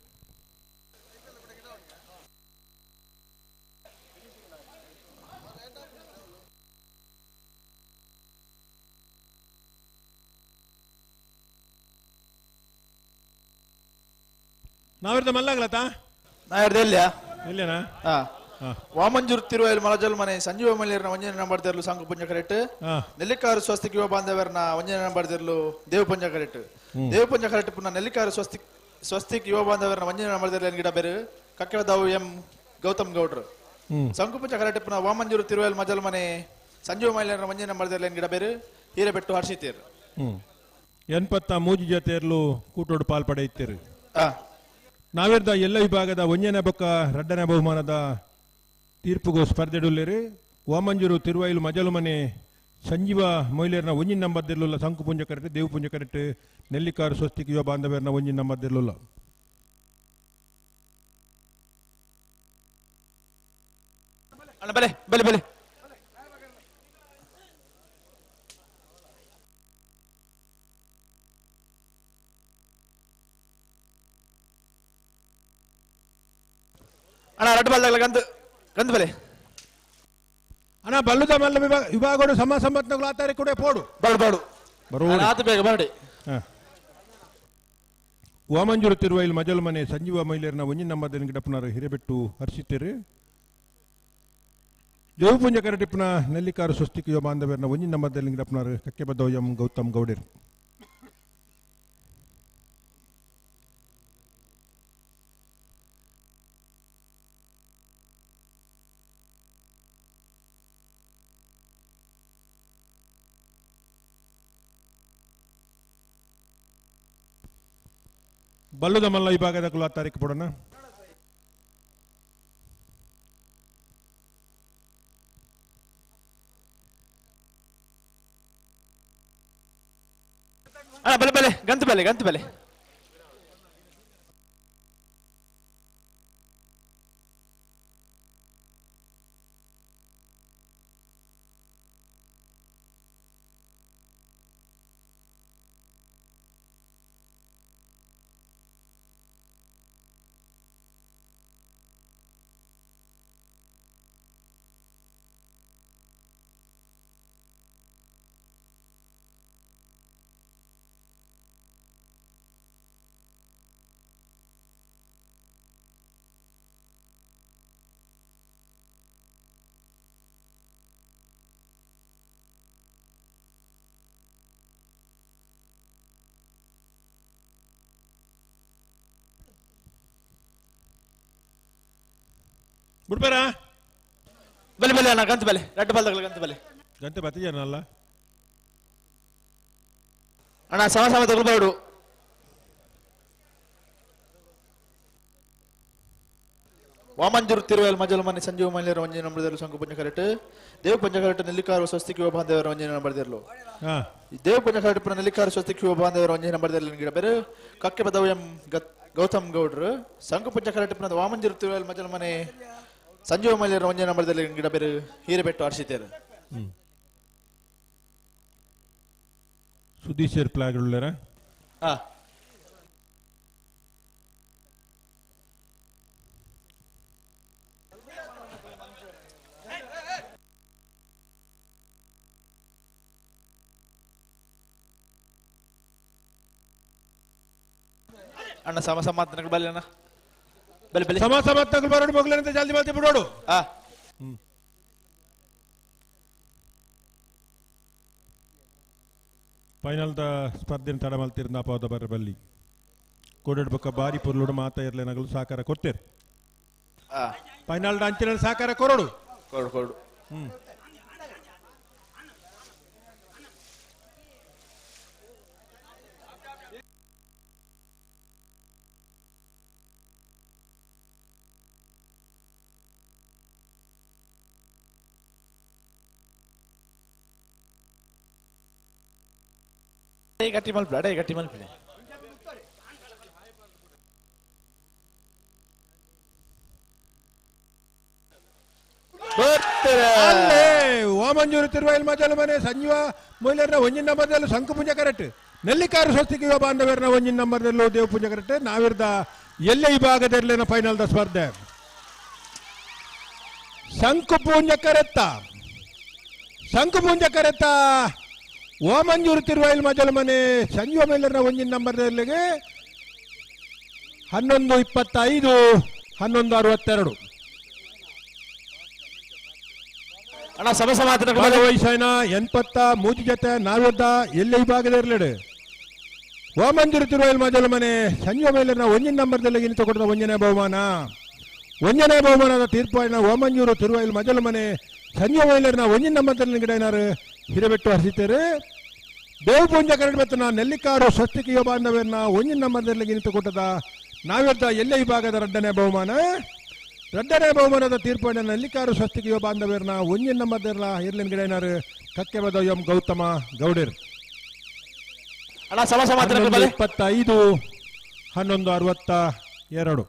ನಾವಿರ್ದ ಮಲ್ಲಾಗ್ಲತಾ ನಾವಿರ್ದ ಎಲ್ಲಿಯಾ ಎಲ್ಲಿಯಾ ಹಾ ವಾಮಂಜೂರ್ ತಿರುವೈಲ್ ಮಲಜಲ್ ಮನೆ ಸಂಜೀವ ಮಲ್ಯರ್ನ ಒಂಜನೇ ನಂಬರ್ ತೆರಲು ಸಂಘ ಪುಂಜ ಕರೆಕ್ಟ್, ನೆಲ್ಲಿಕಾರು ಸ್ವಸ್ತಿಕ್ ಯುವ ಬಾಂಧವರ್ನ ಒಂಜನೇ ನಂಬರ್ ತೆರಲು ದೇವಪುಂಜ ಕರೆಕ್ಟ್, ದೇವಪುಂಜ ಕರೆಕ್ಟ್ ಪುನಃ ನೆಲ್ಲಿಕಾರು ಸ್ವಸ್ತಿಕ್ ಸ್ವಸ್ತಿಕ್ ಯುವ ಬಾಂಧವರ್ನ ಒಂಜನೇ ನಂಬರ್ ತೆರಲು ಗಿಡ ಬೇರೆ ಕಕ್ಕಡದಾವು ಎಂ ಗೌತಮ್ ಗೌಡ್ರು. ಸಂಕುಪುಂಜ ಕರೆಕ್ಟ್ ಪುನಃ ವಾಮಂಜೂರು ತಿರುವೈಲ್ ಮಜಲ್ ಮನೆ ಸಂಜೀವ ಮಲ್ಯರ್ನ ಒಂಜನೇ ನಂಬರ್ ತೆರಲು ಗಿಡ ಬೇರೆ ಹಿರೇಬೆಟ್ಟು ಹರ್ಷಿತೇರು. 83 ಜೊತೆಯರ್ಲು ಕೂಟೋಡು ಪಾಲ್ಪಡೆಯುತ್ತೀರಿ. ನಾವಿರ್ದ ಎಲ್ಲ ವಿಭಾಗದ ಒಂಜನೇ ಬೊಕ್ಕ ರಡ್ಡನೇ ಬಹುಮಾನದ ತೀರ್ಪುಗೂ ಸ್ಪರ್ಧೆಡುಲ್ಲೇರಿ. ವಾಮಂಜೂರು ತಿರುವೈಲು ಮಜಲು ಮನೆ ಸಂಜೀವ ಮೊಯ್ಲೇರ್ನ ಒಂಜಿನ ನಂಬರ್ ದಿರ್ಲುಲ್ಲ ಸಂಕು ಪುಂಜ ಕರೆಕ್ಟ್, ದೇವು ಪುಂಜ ಕರೆಕ್ಟ್, ನೆಲ್ಲಿಕಾರು ಸ್ವಸ್ತಿಕ್ ಯುವ ಬಾಂಧವ್ಯರ್ನ ಒಂಜಿನ ನಂಬರ್ ದಿರ್ಲುಲ್ಲ. ಅಣ್ಣ ಬಲೆ ಬಲೆ ಬಲೆ ಅಣ್ಣ ರಡ್ಡು ಬಾಲ್ದಾಗಲ ಗಂದು ಗಂದು ಬಲೆ ಅಣ್ಣ ಬಲ್ಲುದ ಮಲ್ಲ ವಿಭಾಗ ವಿಭಾಗಡು ಸಮ ಸಂಬತ್ನಗಳು ಆತಾರೆ ಕೂಡ ಪೋಡು ಬಾಡು ಬಾಡು ಬರೋಡು ಆತು ಬೇಗ ಬರಡಿ ವಾಮಂಜೂರು ತಿರುವೈಲ್ ಮಜಲ್ ಮನೆ ಸಂಜೀವ ಮಹಿಳೆಯರನ್ನ ಒಂಜಿನ ನಂಬರ್ ಗಿಡಪ್ಪನವರು ಹಿರೇಬೆಟ್ಟು ಹರ್ಷಿತೇರು ದೇವಪುಂಜ ಕರಟಿಪ್ಪನ ನೆಲ್ಲಿಕಾರು ಸ್ವಸ್ತಿಕಿಯೋ ಬಾಂಧವ್ಯರನ್ನ ಒಂಜಿನ ನಂಬರ್ ಗಿಡಪ್ಪನವರು ಕಕ್ಕೆಬದ್ದವ ಎಂ ಗೌತಮ್ ಗೌಡರು. ಬಲ್ಲುದ ಮಲ್ಲ ವಿಭಾಗದ ಕುಲ ತಾರೀಕು ಪಡೋಣ. ಅಣ್ಣ ಬಲೆ ಬಲೆ ಗಂತು ಬಲೆ ಗಂತು ಬಲೆ ಬಿಡ್ಬೇರ ಬಲೆ ಬಲೆ ಅಣ್ಣ ಗಂತು ಬಲೆ ರಡ್ಡು ಬಾಲ್ದಾಗಲ ಗಂತು ಬಲೆ ಗಂಟೆ ಬತ್ತಿಜನಲ್ಲ ಅಣ್ಣ ಸಮ ಸಮ ತಗೊಳ್ಬಾರ್ದು. ವಾಮಂಜೂರು ತಿರುವೇಲ್ ಮಜಲ್ ಮನೆ ಸಂಜೀವ ಮಹಿಳೆಯರ ಒಂಜಿನ ನಂಬರ್ದಿರಲು ಸಂಕು ಪಂಜ ಕರೆಟ್ ದೇವ ಪಂಜ ಕರೆಟ್ ನೆಲ್ಲಿಕಾರು ಸ್ವಸ್ತಿಕ್ ಯುವ ಬಾಂಧವರ ಒಂಜಿನ ನಂಬರ್ದಿರಲು ದೇವ ಪಂಜ ಕರೆಟ್ ಪುರ ನೆಲ್ಲಿಕಾರು ಸ್ವಸ್ತಿಕ್ ಯುವ ಬಾಂಧವರ ಒಂಜಿನ ನಂಬರ್ದಿರಲು ಗಿಡ ಬೇರೆ ಕಕ್ಕೆ ಪದವ ಎಂ ಗೌತಮ್ ಗೌಡ್ರು ಸಂಕು ಪಂಜ ಕರೆಟ್ ಪುರ ವಾಮಂಜೂರು ತಿರುವೇಲ್ ಮಜಲ್ ಮನೆ ಸಂಜೀವ ಮಹಿಳೆಯರ ಒಂಜಿನ ನಂಬರ್ದಿರಲು ಗಿಡ ಬೇರೆ ಹೀರೆಬೆಟ್ಟು ಹರ್ಷಿತೇರು. ಸುದೀಶ್ ಪ್ಲಾಗ್ಳುಳ್ಳರ ಅಣ್ಣ ಸಮ ಸಮ ಬಲ್ಲಿ ಅಣ್ಣ ಬಲೆ ಬಲೆ ಸಮ ಸಮ ಬರೋಡು ಮಗ್ಲಂತ ಜಲ್ದಿ ಮಲ್ತಿ ಬಿಡೋಡು. ಫೈನಲ್ the ಸ್ಪರ್ಧೆನ ತಡ ಮಲ್ತಿರ್ ನಾಪಾದ ಬರ ಬಲ್ಲಿ ಕೋಡೆಡ್ ಬೊಕ್ಕ ಬಾರಿ ಪೊರ್ಲುಡು ಮಾತ ಇರ್ಲೆ ನಗಲು ಸಹಕಾರ ಕೊಡ್ತೇರು. ಫೈನಲ್ the ಅಂಚಿನ ಸಹಕಾರ ಕೊರಡು ಕೊರಡು ಕೊರಡು. ಗಟ್ಟಿ ಮಲ್ಪಲೆ ಅಡೆ ಗಟ್ಟಿ ಮಲ್ಪಲೆ ಅಲ್ಲೇ ವಾಮಂಜೂರು ತಿರುವೈಲ್ ಮಜಲು ಮನೆ ಸಂಜೀವ ಮೊಯ್ಲರ್ನ ಒಂಜಿನ ನಂಬರ್ದಲ್ಲೂ ಶಂಕು ಪುಂಜ ಕರೆಕ್ಟ್ ನೆಲ್ಲಿಕಾರು ಸ್ವಸ್ತಿಕ ಯುವ ಬಾಂಧವ್ಯರ್ನ ಒಂಜಿನ ನಂಬರ್ದಲ್ಲೂ ದೇವ ಪುಂಜ ಕರೆಕ್ಟ್ ನಾವಿರ್ದ ಎಲ್ಲೇ ವಿಭಾಗದಲ್ಲಿನ ಫೈನಲ್ the ಸ್ಪರ್ಧೆ ಶಂಕು ಪೂಂಜ ಕರೆತ್ತ ಶಂಕು ಪೂಂಜ ಕರೆತ್ತ ವಾಮಂಜೂರು ತಿರುವೈಲ್ ಮಜಲು ಮನೆ ಸಂಜೀವ ಮೈಲರ್ನ ಒಂಜಿನ ನಂಬರ್ದಲ್ಲಿಗೆ 11:25 11:62. ಅಣ್ಣ ಸಮ ಸಮ ವಯಸ್ಸಾಯನ 83 ಜೊತೆ ನಾಲ್ವದ್ದ ಎಲ್ಲೇ ವಿಭಾಗದ ಇರಲಿಡು ವಾಮಂಜೂರು ತಿರುವೈಲ್ ಮಜಲು ಮನೆ ಸಂಜೀವ ಮೈಲರ್ನ ಒಂಜಿನ ನಂಬರ್ದಲ್ಲಿ ನಿಂತುಕೊಟ್ಟ ಒಂಜನೇ ಬಹುಮಾನ ಒಂಜನೇ ಬಹುಮಾನದ ತೀರ್ಪಾಯಿನ ವಾಮಂಜೂರು ತಿರುವೈಲ್ ಮಜಲು ಮನೆ ಸಂಜೀವ ಮೈಲರ್ನ ಒಂಜಿನ ನಂಬರ್ದಲ್ಲಿ ಗಿಡ ಏನಾರು ಹಿರಬೆಟ್ಟು ಹರಿಸಿದ್ದಾರೆ. ದೇವಪೂಂಜ ಕರಡಿಬೆತ್ತನ ನೆಲ್ಲಿಕಾರು ಸ್ವಸ್ತಿಕ ಯುವ ಬಾಂಧವ್ಯನ್ನ ಒಂಜಿನ ನಂಬರ್ದಲ್ಲಿ ನಿಂತುಕೊಟ್ಟದ ನಾವಿದ್ದ ಎಲ್ಲೇ ವಿಭಾಗದ ರಡ್ಡನೇ ಬಹುಮಾನ ರಡ್ಡನೇ ಬಹುಮಾನದ ತೀರ್ಪಣ್ಣ ನೆಲ್ಲಿಕಾರು ಸ್ವಸ್ತಿಕ ಯುವ ಬಾಂಧವ್ಯರ್ನ ಒಂಜಿನ ನಂಬರ್ದೆಲ್ಲ ಇರ್ಲಿನ ಗಿಡ ಏನಾರು ಕಕ್ಕೆ ಬದ ಎಂ ಗೌತಮ ಗೌಡರ್. ಅಣ್ಣ ಸಮ ಸಮ 11:25 11:62.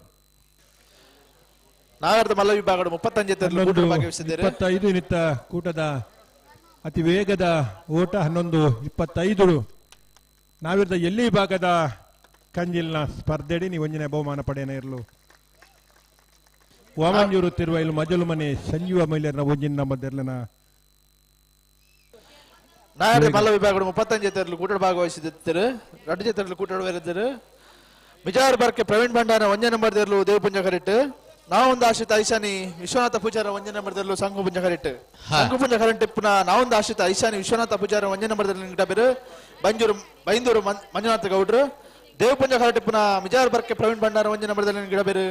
ನಾಗರದ ಮಲ್ಲ ವಿಭಾಗದ 35 ಜತೆರ್ಲು ಕೂಟಡ್ ಭಾಗವಹಿಸಿದ್ದಾರೆ. 25 ನಿತ್ತ ಕೂಟದ ಅತಿ ವೇಗದ ಓಟ 11:25. ನಾವಿರದ ಎಲ್ಲಿ ವಿಭಾಗದ ಕಂಜಿಲ್ನ ಸ್ಪರ್ಧೆಡಿ ನೀವು ಒಂಜಿನ ಬಹುಮಾನ ಪಡೆಯನ ಇರಲು. ವಾಮಂಜೂರು ತಿರುವೈಲು ಮಜಲು ಮನೆ ಸಂಜೀವ ಮಹಿಳೆಯರ ಒಂಜಿನ ಮದ್ದೆರ್ಲನ ನಾಯರ ಮಲ್ಲ ವಿಭಾಗದ 35 ಜತೆರ್ಲು ಕೂಟಡ್ ಭಾಗವಹಿಸಿದ್ದಾರೆ. 2 ಜತೆರ್ಲು ಕೂಟಡ್ ಬೇರಿದ್ದರು. ಮಿಜಾರ್ ಬರ್ಕೆ ಪ್ರವೀಣ್ ಭಂಡಾರ 1 ನಂಬರ್ ದೇರ್ಲು ದೇವಪುಂಜ ಕರಿಟ್. ನಾವೊಂದು ಆಶ್ರಿತ ಐಶಾನಿ ವಿಶ್ವನಾಥ ಪೂಜಾರ 1 ನಂಬರ್ ದೇರ್ಲು ಸಂಘು ಪುಂಜ ಕರಿಟ್. ಸಂಘು ಪುಂಜ ಕರೆಂಟ್ ಪುನಃ ನಾವೊಂದು ಆಶ್ರಿತ ಐಶಾನಿ ವಿಶ್ವನಾಥ ಪೂಜಾರ 1 ನಂಬರ್ ದೇರ್ಲು ಬೇರು ಬಂಜೂರು ಬೈಂದೂರು ಮಂಜುನಾಥ ಗೌಡ್ರು. ದೇವಪುಂಜ ಕರೆಂಟ್ ಪುನಃ ಮಿಜಾರ್ ಬರ್ಕೆ ಪ್ರವೀಣ್ ಭಂಡಾರ 1 ನಂಬರ್ ದೇರ್ಲು ಗಿಡ ಬೇರು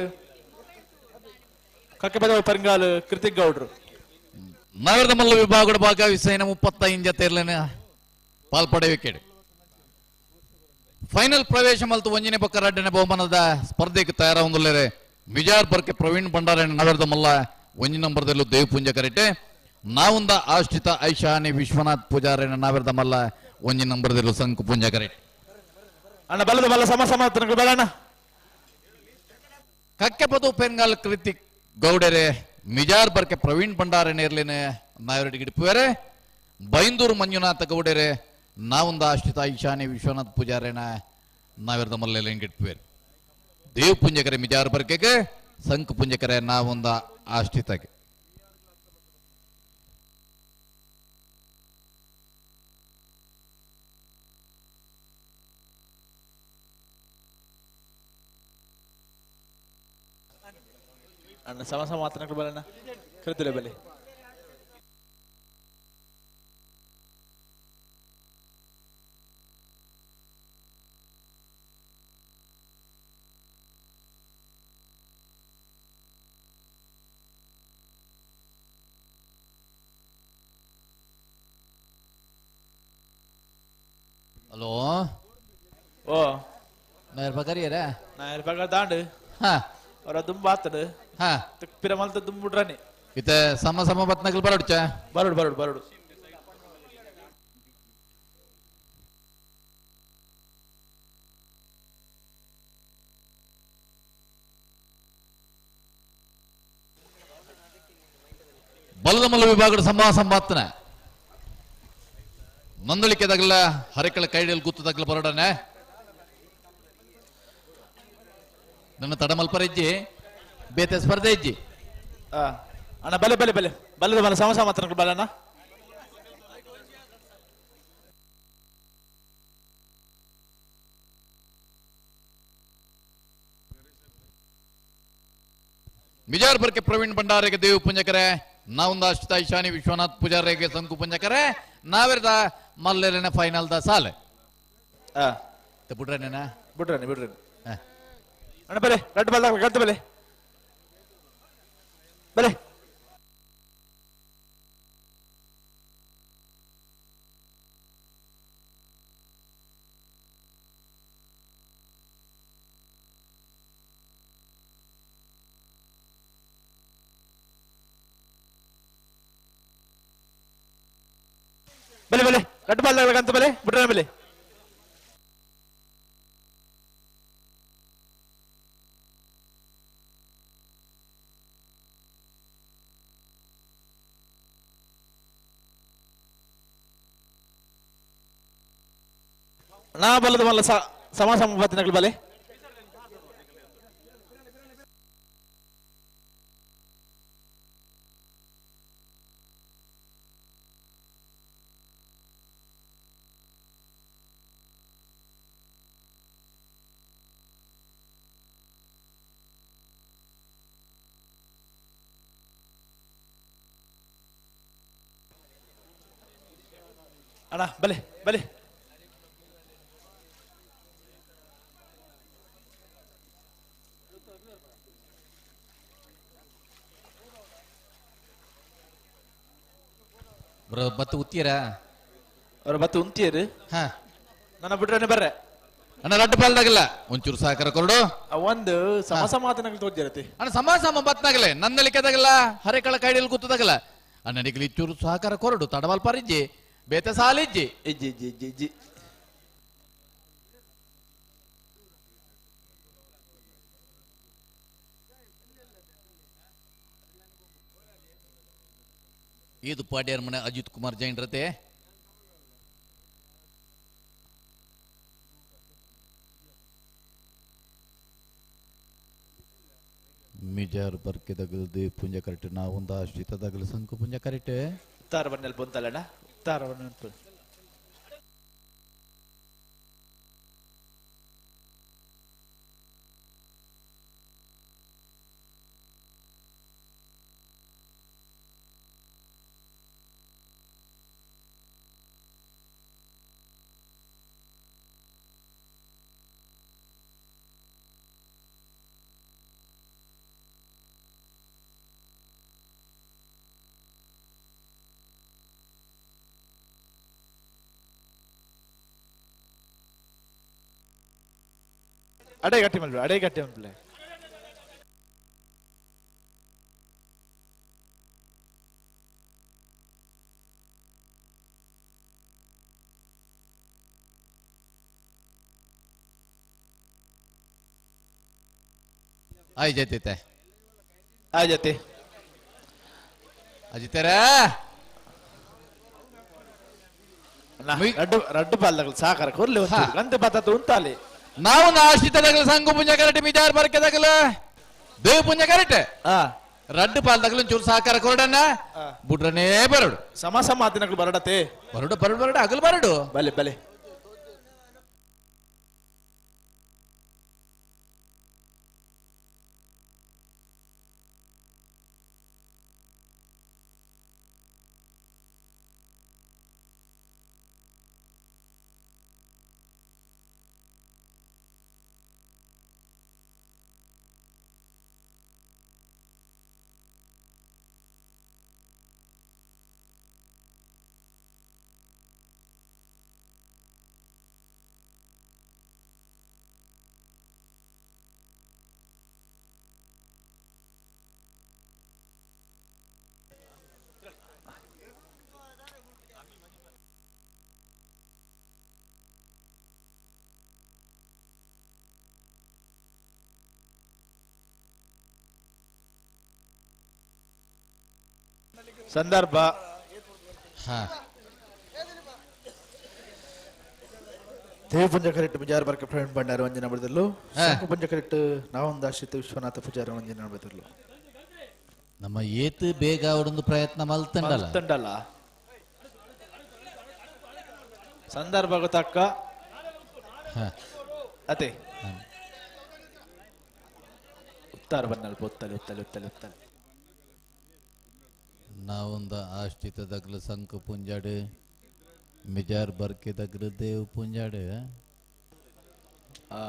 ಕಕ್ಕೆಪದ ಪರಿಂಗಾಲ್ ಕೃತಿಕ್ ಗೌಡ್ರು. ನಗರದ ಮಲ್ಲ ವಿಭಾಗದ ಭಾಗವಹಿಸಿದ 35 ಜತೆರ್ಲೆನ ಪಾಲ್ಪಡೆಯುವಿಕೆ. ಫೈನಲ್ ಪ್ರವೇಶ ಮಲ್ತು ಒಂಜಿನ ಪಕ್ಕ ರಡ್ಡನೆ ಬಹುಮಾನದ ಸ್ಪರ್ಧೆಗೆ ತಯಾರಾಗುವುದಿಲ್ಲರೆ. ಮಿಜಾರ್ ಬರ್ಕೆ ಪ್ರವೀಣ್ ಭಂಡಾರ ನಗರದ ಮಲ್ಲ 1 ನಂಬರ್ದಲ್ಲೂ ದೇವಪುಂಜ ಕರೆಟೆ. ನಾವುಂದ ಆಶ್ರಿತ ಐಶಾನಿ ವಿಶ್ವನಾಥ್ ಪೂಜಾರನ ನಾವಿರದ ಮಲ್ಲ 1 ನಂಬರ್ದಲ್ಲೂ ಸಂಕು ಪುಂಜ ಕರೆಟೆ. ಅಣ್ಣ ಬಲದ ಮಲ್ಲ ಸಮ ಸಮ ಬಲಣ್ಣ. ಕಕ್ಕೆಪದು ಪೆಂಗಾಲ್ ಕೃತಿಕ್ ಗೌಡರೆ ಮಿಜಾರ್ ಬರ್ಕೆ ಪ್ರವೀಣ್ ಭಂಡಾರ ನೇರ್ಲೇನೆ ನಾಯರಡಿ ಗಿಡಿಪುವೆರೆ. ಬೈಂದೂರು ಮಂಜುನಾಥ ಗೌಡರೆ ನಾವೊಂದು ಆಶ್ರಿತ ಈಶಾನಿ ವಿಶ್ವನಾಥ್ ಪೂಜಾರೇನ ನಾವಿರದ ಮಲ್ಲೆಲ್ಲ ಗಿಡಿಪುವೆರೆ. ದೇವ್ ಪುಂಜಕರೆ ಮಿಜಾರ್ ಬರ್ಕೆಗೆ ಸಂಕು ಪುಂಜಕರೆ ನಾವೊಂದ ಆಶ್ರಿತಗೆ. ಅಣ್ಣ ಸಮ ಸಮ ಮಾತನಾಡ ಬಲಣ್ಣ ಕೃತಿಲೆ ಬಲಿ. ಹಲೋ ಓ ನಾಯರ್ ಬಗರಿಯರ ನಾಯರ್ ಬಗರ್ ದಾಂಡು ಹಾ ಅವರ ದುಂಬಾತಡು ಹಾ ಪಿರಮಲ್ತ ದುಂಬುಡ್ರನಿ ಇತ ಸಮ ಸಮ ಬತ್ನಗಲ್ ಬರಡುಚ ಬರಡು ಬರಡು ಬರಡು. ಬಲ್ಲಮಲ್ಲ ವಿಭಾಗದ ಸಮ ಸಂಬಾತನ ನಂದಳಿಕೆ ತಗಲ ಹರಿಕಳ ಕೈಡಲ್ಲಿ ಗುತ್ತು ತಗಲ ಬರಡನೆ ನನ್ನ ತಡಮಲ್ಪರ ಇಜ್ಜಿ ಬೇತೆ ಸ್ಪರ್ಧೆ ಇಜ್ಜಿ. ಅಣ್ಣ ಬಲೆ ಬಲೆ ಬಲೆ ಬಲ್ಲದ ಬಲ ಸಮ ಸಮ ಬಲಣ್ಣ. ಮಿಜಾರ್ ಬರ್ಕೆ ಪ್ರವೀಣ್ ಭಂಡಾರಿಗೆ ದೇವ್ ಪುಂಜಕರೆ ನಾವೊಂದು ಆಶ್ರಿತ ಈಶಾನಿ ವಿಶ್ವನಾಥ್ ಪೂಜಾರಿಗೆ ಸಂಕು ಪುಂಜಕರೆ ನಾವಿರದ ಮಲ್ಲೆರನೆ ಫೈನಲ್ the ಸಾಲೆ. ಬಿಡ್ರೇನೇನ ಬಿಡ್ರೇನೆ ಬಿಡ್ರೇನೆ ಅಣ್ಣ ಬಲೆ ರಡ್ಡು ಬಲ್ದ ಗದ್ದು ಬಲೆ ಬಲೆ. ಬಲೆ ಬಲೆ ರಡ್ಡು ಬಲ್ದ ಗಂತ ಬಲೆ ಬಿಡ್ರೇನೆ ಬಲೆ. ನಾ ಬಲದ ಮಲ್ಲ ಸಮ ಸಮ ಬತ್ತಿನಗಳು ಬಲೆ. ಅಣ್ಣ ಬಲೆ ಬಲೆ. ಬತ್ತು ಉತ್ತೀರ ಅವ್ರ ಬತ್ತು ಉಂತಿಯರು ಹಾ ನನ್ನ ಬಿಟ್ರೆ ಬರ್ರೆ ಅಣ್ಣ ರಡ್ಡು ಪಾಲ್ದಾಗಲ್ಲ ಒಂಚೂರು ಸಹಕಾರ ಕೊರಡು ಒಂದು ಸಮ ಸಮಾತನಗಳು ತೋಜಿರತ್ತೆ ಅಣ್ಣ ಸಮ ಸಮ ಬತ್ನಾಗಲೆ ನನ್ನಲಿಕೆದಾಗಲ್ಲ ಹರೆಕಳ ಕೈಡಿಯಲ್ಲಿ ಕೂತದಾಗಲ್ಲ ಅಣ್ಣನಿಗೆ ಇಚ್ಚೂರು ಸಹಕಾರ ಕೊರಡು ತಡವಲ್ ಪರಿಜ್ಜಿ ಬೇತೆ ಸಾಲಿಜ್ಜಿ ಇಜ್ಜಿ ಇಜ್ಜಿ ಇಜ್ಜಿ ಇಜ್ಜಿ. ಇದು ಪಾಡ್ಯಾರ ಮನೆ ಅಜಿತ್ ಕುಮಾರ್ ಜೈನ್ ರತೆ ಮಿಜಾರ್ ಬರ್ಕೆ ದಗಲು ದೇವ್ ಪುಂಜ ಕರೆಕ್ಟ್ ನಾವೊಂದು ಆಶ್ರಿತ ದಗಲು ಸಂಕು ಪುಂಜ ಕರೆಕ್ಟ್ ಉತ್ತಾರ ಬಣ್ಣಲ್ಲಿ ಬಂತಲ್ಲಣ್ಣ ಉತ್ತಾರ ಬಣ್ಣ ಅಡೆ ಗಟ್ಟಿ ಮಲ್ಪೆ ಅಡೆ ಗಟ್ಟಿ ಮಲ್ಪಲೆ ಆಯ್ ಜೈತೈತೆ ಆಯ್ ಜೈತಿ ಅಜಿತರ ರಡ್ಡು ರಡ್ಡು ಪಾಲ್ದಗಳು ಸಾಕಾರ ಕೊರ್ಲಿ ಒಂದು ಗಂತೆ ಬತ್ತತ್ತು ಉಂತಾಲಿ ನಾವು ಆಶ್ರಿತದಗಲ ಸಂಘ ಪುಂಜ ಕರೆಕ್ಟ್ ಮಿಜಾರ್ ಬರ್ಕೆ ದಗಲ ದೇವ್ ಪುಂಜ ಕರೆಕ್ಟ್ ರಡ್ಡು ಪಾಲ್ದಗಲ ಚೂರು ಸಹಕಾರ ಕೊರಡನ್ನ ಬುಡ್ರನೇ ಬರಡು ಸಮ ಸಮ ದಿನಗಳು ಬರಡತೆ ಬರಡು ಬರಡು ಬರಡು ಅಗಲು ಬರಡು ಬಲೆ ಬಲೆ ಸಂದರ್ಭ ದೇವಪುಂಜ ಕರೆಕ್ಟ್ ಪೂಜಾರ ಬರ್ಕ ಪ್ರವೀಣ್ ಭಂಡಾರ ವಂಜನ ಬಡದಲ್ಲು ಪುಂಜ ಕರೆಕ್ಟ್ ನಾವೊಂದು ಆಶ್ರಿತ ವಿಶ್ವನಾಥ ಪೂಜಾರ ವಂಜನ ಬಡದಲ್ಲು ನಮ್ಮ ಏತ್ ಬೇಗ ಅವರೊಂದು ಪ್ರಯತ್ನ ಮಲ್ತಂಡಲ್ಲ ಮಲ್ತಂಡಲ್ಲ ಸಂದರ್ಭ ಗೊತ್ತಕ್ಕ ಅತೆ ಉತ್ತಾರ ಬನ್ನಲ್ಪ ಉತ್ತಲೆ ಉತ್ತಲೆ ಉತ್ತಲೆ ಉತ್ತಲೆ ನಾವೊಂದು ಆಶ್ರಿತ ದಗ್ಲ ಸಂಕ ಪುಂಜಾಡು ಮಿಜಾರ್ ಬರ್ಕೆ ದಗ್ಲ ದೇವ್ ಪುಂಜಾಡು ಆ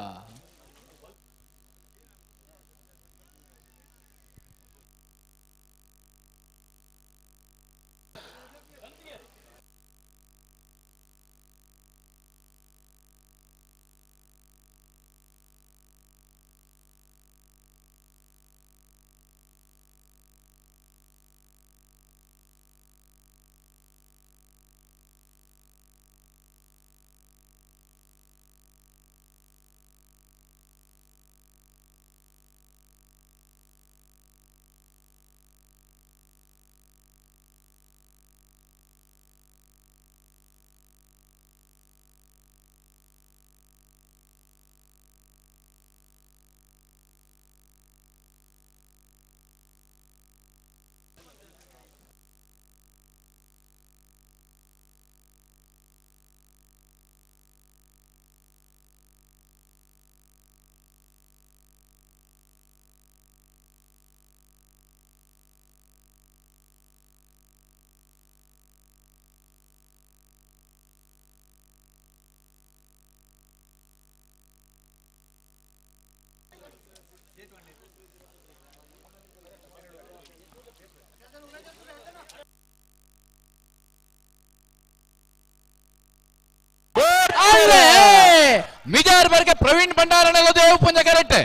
ಮಿಜಾರ್ ಬರ್ಗೆ ಪ್ರವೀಣ್ ಭಂಡಾರನಲ್ಲೂ ದೇವ್ ಪುಂಜ ಕರೆಕ್ಟ್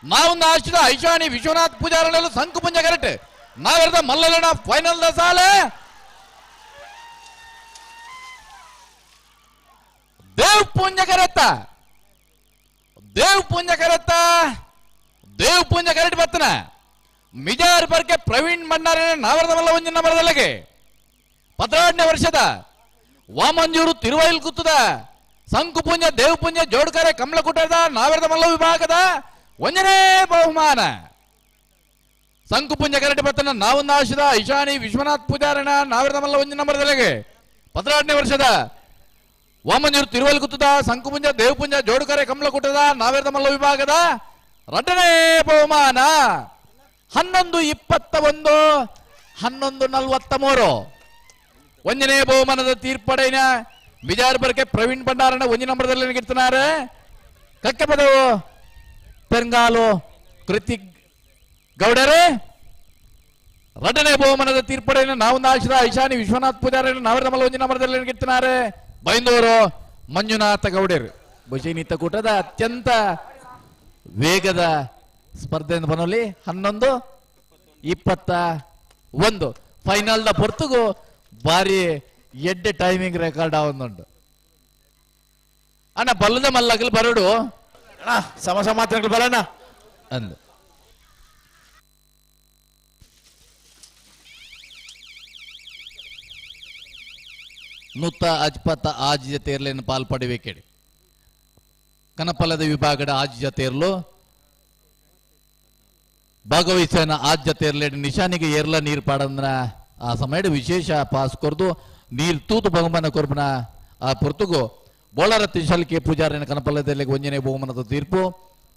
ನಾವೊಂದು ಆಶ್ರಿತ ಐಶಾನಿ ವಿಶ್ವನಾಥ್ ಪೂಜಾರನಲ್ಲೂ ಸಂಕು ಪುಂಜ ಕರೆಕ್ಟ್ ನಾವೆರದ ಮಲ್ಲಲನ ಫೈನಲ್ the ಸಾಲೆ ದೇವ್ ಪುಂಜ ಕರೆತ್ತ ದೇವ್ ಪುಂಜ ಕರೆತ್ತ ದೇವ್ ಪುಂಜ ಕರೆಕ್ಟ್ ಬತ್ತನ ಮಿಜಾರ್ ಬರ್ಗೆ ಪ್ರವೀಣ್ ಭಂಡಾರನ ನಾವರದ ಮಲ್ಲ ಒಂಜಿನ ಮರದಲ್ಲಿಗೆ. ಪದ್ರಾಡನೇ ವರ್ಷದ ವಾಮಂಜೂರು ತಿರುವೈಲ್ ಗುತ್ತದ ಸಂಕುಪುಂಜ ದೇವಪುಂಜ ಜೋಡ್ಕರೆ ಕಮಲಕುಟದ ನಾವೆರದ ಮಲ್ಲ ವಿಭಾಗದ ಒಂದನೇ ಬಹುಮಾನ. ಸಂಕುಪುಂಜ ಕರಟಿ ಬರ್ತನ ನಾವೊಂದಾಶದ ಐಶಾನಿ ವಿಶ್ವನಾಥ್ ಪೂಜಾರಣ ನಾವೆರದ ಮಲ್ಲ ಒಂಜಿ ನಂಬರ್ದಲೆಗೆ 12ನೇ ವರ್ಷದ ವಾಮಂಜೂರು ತಿರುವೈಲ್ ಗುತ್ತದ ಸಂಕುಪುಂಜ ದೇವಪುಂಜ ಜೋಡ್ಕರೆ ಕಮಲಕುಟದ ನಾವೆರದ ಮಲ್ಲ ವಿಭಾಗದ ಎರಡನೇ ಬಹುಮಾನ. 11:21 11:43. ಒಂದನೇ ಬಹುಮಾನದ ತೀರ್ಪಡೆಯ ಬಿಜಾರ್ ಬರ್ಕೆ ಪ್ರವೀಣ್ ಭಂಡಾರನ ಒಂಜಿ ನಂಬರ್ದಲ್ಲಿ ಗಿಡ್ತಿದ್ದಾರೆ. ಕಕ್ಕೆಪದವು ಪೆರ್ಗಾಲು ಕೃತಿಕ್ ಗೌಡರೇ. ಎರಡನೇ ಬಹುಮಾನದ ತೀರ್ಪಡೆಯನ್ನು ನಾವೊಂದು ಆಶಿದ ಐಶಾನಿ ವಿಶ್ವನಾಥ್ ಪೂಜಾರಿ ನಾವರ ಮಲ್ಲ ಒಂಜಿ ನಂಬರ್ದಲ್ಲಿ ಗಿಡ್ತಿದ್ದಾರೆ. ಬೈಂದೂರು ಮಂಜುನಾಥ ಗೌಡರು. ಬಹುಶಃ ಕೂಟದ ಅತ್ಯಂತ ವೇಗದ ಸ್ಪರ್ಧೆಯನ್ನು ಬನೋಲಿ 11:21 ಫೈನಲ್ the ಪೊರ್ತುಗು ಬಾರಿ ಎಡ್ಡೆ ಟೈಮಿಂಗ್ ರೆಕಾರ್ಡ್ ಆವೊಂದುಂಡು. ಅಣ್ಣ ಬಲ್ಲದ ಮಲ್ಲಗಲ್ ಬರಡು ಅಣ್ಣ ಸಮ ಸಮಾತ್ರಗಳು ಬರಣ್ಣ ಅಂದು. ನೂತ ಅಜ್ಪತ ಆಜ್ ಜತೆರ್ಲೇನು ಪಾಲ್ಪಡಬೇಕೇಳಿ ಕನಪಲದ ವಿಭಾಗದ ಆಜ್ ಜತೆರ್ಲು ಭಾಗವಹಿಸನ ಆಜ್ ಜತೆರ್ಲೇಡ್ ನಿಶಾನಿಗೆ ಏರ್ಲ ನೀರು ಪಾಡಂದ್ರ ಆ ಸಮಯದ ವಿಶೇಷ ಪಾಸ್ ಕೊರ್ದು ನೀರು ತೂತು ಬಹುಮಾನ ಕೊರ್ಪನ ಆ ಪೊರ್ತುಗು ಬೋಳರ ತಿಶಲ್ಕೆ ಪೂಜಾರಿನ ಕನಪಲ್ಲದಲ್ಲಿ ಒಂಜನೇ ಬಹುಮಾನದ ತೀರ್ಪು.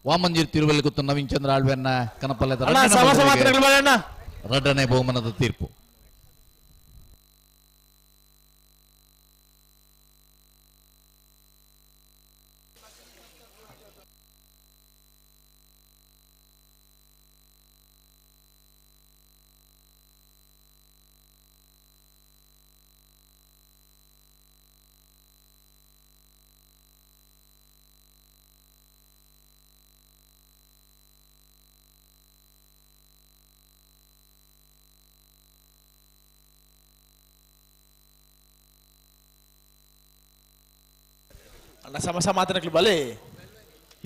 ವಾಮಂಜೀರ್ ತಿರುವಲ್ಲಿ ಗೊತ್ತು ನವೀನ್ ಚಂದ್ರ ಆಳ್ವೆನ್ನ ಕನಪಲ್ಲದ ಎರಡನೇ ಬಹುಮಾನದ ತೀರ್ಪು. ಅಣ್ಣ ಸಮ ಸಮಾತನಗಳು ಬಲೆ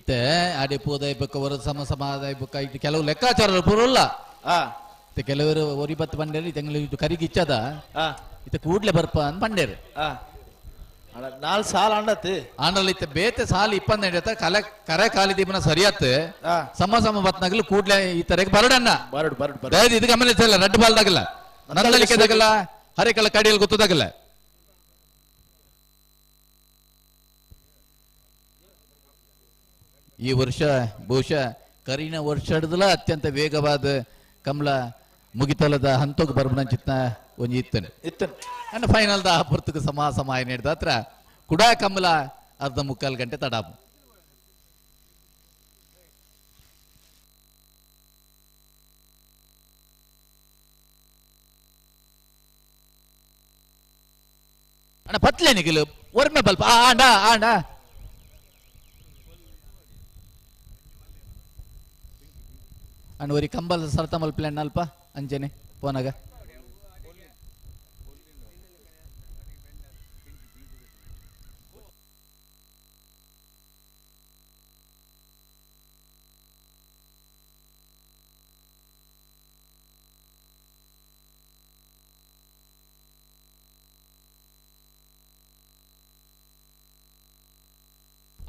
ಇತ್ತೆ ಆಡೆ ಪೋದಾಯ ಬೊಕ್ಕ ಹೊರ ಸಮ ಸಮಾದಾಯ ಬೊಕ್ಕ ಇದು ಕೆಲವು ಲೆಕ್ಕಾಚಾರ ಪೂರಲ್ಲ. ಇತ್ತೆ ಕೆಲವರು ಒರಿಬತ್ತು ಬಂಡೇರು ಇತ್ತೆ ಇದು ಕರಿಗೆ ಇಚ್ಚದ ಇತ್ತೆ ಕೂಡ್ಲೆ ಬರ್ಪ ಅಂತ ಬಂಡೇರು. ನಾಲ್ ಸಾಲ ಅಂಡತ್ತು ಆಂಡಲ್ ಇತ್ತೆ ಬೇತೆ ಸಾಲ ಇಪ್ಪನ್ನೆರಡು ಕಲೆ ಕರೆ ಕಾಲಿ ದೀಪನ ಸರಿಯತ್ತು ಸಮ ಸಮ ಬತ್ನಾಗಲು ಕೂಡ್ಲೆ ಈ ತರಕ್ಕೆ ಬರಡಣ್ಣ ಬರಡು ಬರಡು ಬರಡು ಇದು ಗಮನಿಸಲ್ಲ ರಡ್ಡು ಬಾಲ್ದಾಗಲ್ಲ ನಂದಲಿಕೆದಾಗಲ್ಲ ಹರಿಕಲ ಕಡಿಯಲ್ಲಿ ಗೊತ್ತದಾಗಲ್ಲ. ಈ ವರ್ಷ ಬಹುಶಃ ಕರಿನ ವರ್ಷ ಹಿಡಿದಲ ಅತ್ಯಂತ ವೇಗವಾದ ಕಮಲ ಮುಗಿತಲದ ಹಂತಕ್ಕೆ ಬರ್ಬನ ಚಿತ್ನ ಒಂಜಿ ಇತ್ತನೆ ಇತ್ತನೆ ಅಂಡ್ ಫೈನಲ್ the ಪುರ್ತಕ ಸಮ ಸಮ ಹಿಡಿದ ಹತ್ರ ಕುಡಾ ಕಮಲ ಅರ್ಧ ಮುಕ್ಕಾಲು ಗಂಟೆ ತಡಾಪು. ಅಣ್ಣ ಪತ್ಲೆ ನಿಗಿಲು ಒರ್ಮೆ ಬಲ್ಪ ಆಂಡ ಆಂಡ ಅಂಡ್ ಒರಿ ಕಂಬಲ್ ಸರ್ತ ಮಲ್ಪಲೆ ಅಲ್ಪ ಅಂಜನೆ ಪೋನಾಗ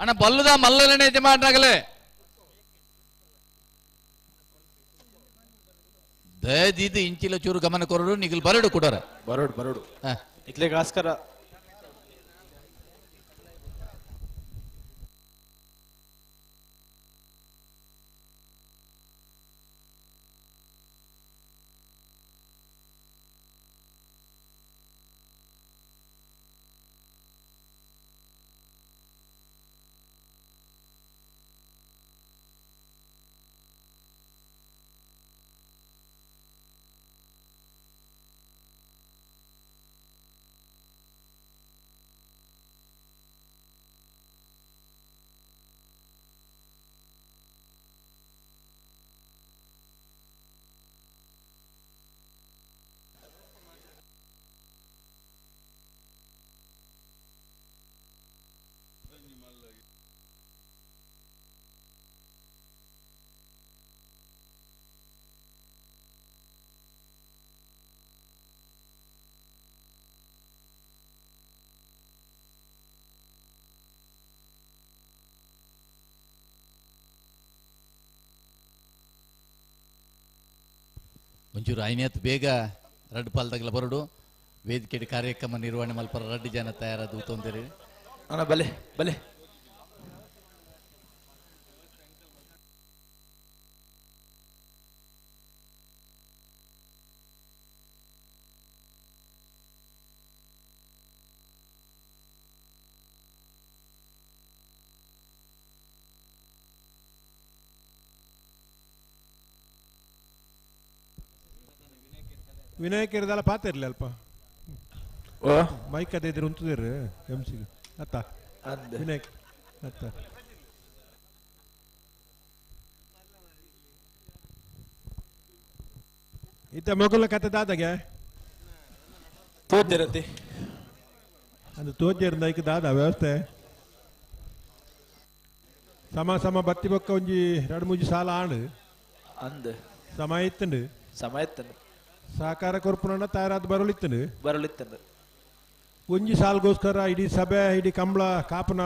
ಅಣ್ಣ ಬಲ್ಲದ ಮಲ್ಲನೆ ಯಜಮಾನ್ರಾಗಲೇ ದಯದಿದ್ದು ಇಂಚಿಲ ಚೂರು ಗಮನ ಕೊರಡು ನಿಗಲ್ ಬರಡು ಕೊಡೋರ ಬರಡು ಬರಡು ಇಕ್ಲೆಗೋಸ್ಕರ ಒಂಚೂರು ಐನೇತ್ ಬೇಗ ರಡ್ಡು ಪಾಲ್ದಾಗಲ ಬರಡು ವೇದಿಕೆ ಕಾರ್ಯಕ್ರಮ ನಿರ್ವಹಣೆ ಮಲ್ಪರ ರಡ್ಡು ಜನ ತಯಾರಾದ ತೊಂದರೆ ಅಣ್ಣ ಬಲೆ ಬಲೆ ವಿನಾಯಕ ಇರದಲ್ಲ ಪಾತ್ರ ಇರಲಿ ಅಲ್ಪ ಮೈಕ್ ಅದೇ ಇದ್ರೆ ಉಂತದಿರು ಎಂ ಸಿಗೆ ಅತ್ತ ವಿನಾಯಕ್ ಅತ್ತ ಇತ್ತ ಮೊಗಲ ಕತೆ ದಾದಾಗೆ ತೋಜಿರತಿ ಅದು ತೋಜಿರಂದ ಐಕ್ ದಾದ ವ್ಯವಸ್ಥೆ ಸಮ ಸಮ ಬತ್ತಿ ಬೊಕ್ಕ ಒಂಜಿ ಎರಡು ಮೂಜಿ ಸಾಲ ಆಂಡ್ ಅಂದ್ ಸಮ ಇತ್ತಂಡು ಸಮ ಇತ್ತಂಡು ಸಹಕಾರ ಕೊರ್ಪುನ ತಯಾರಾದ ಬರಲಿತ್ತಂಡು ಬರಲಿತ್ತಂಡು ಒಂಜಿ ಸಾಲ್ಗೋಸ್ಕರ ಇಡೀ ಸಭೆ ಇಡೀ ಕಂಬಳ ಕಾಪನ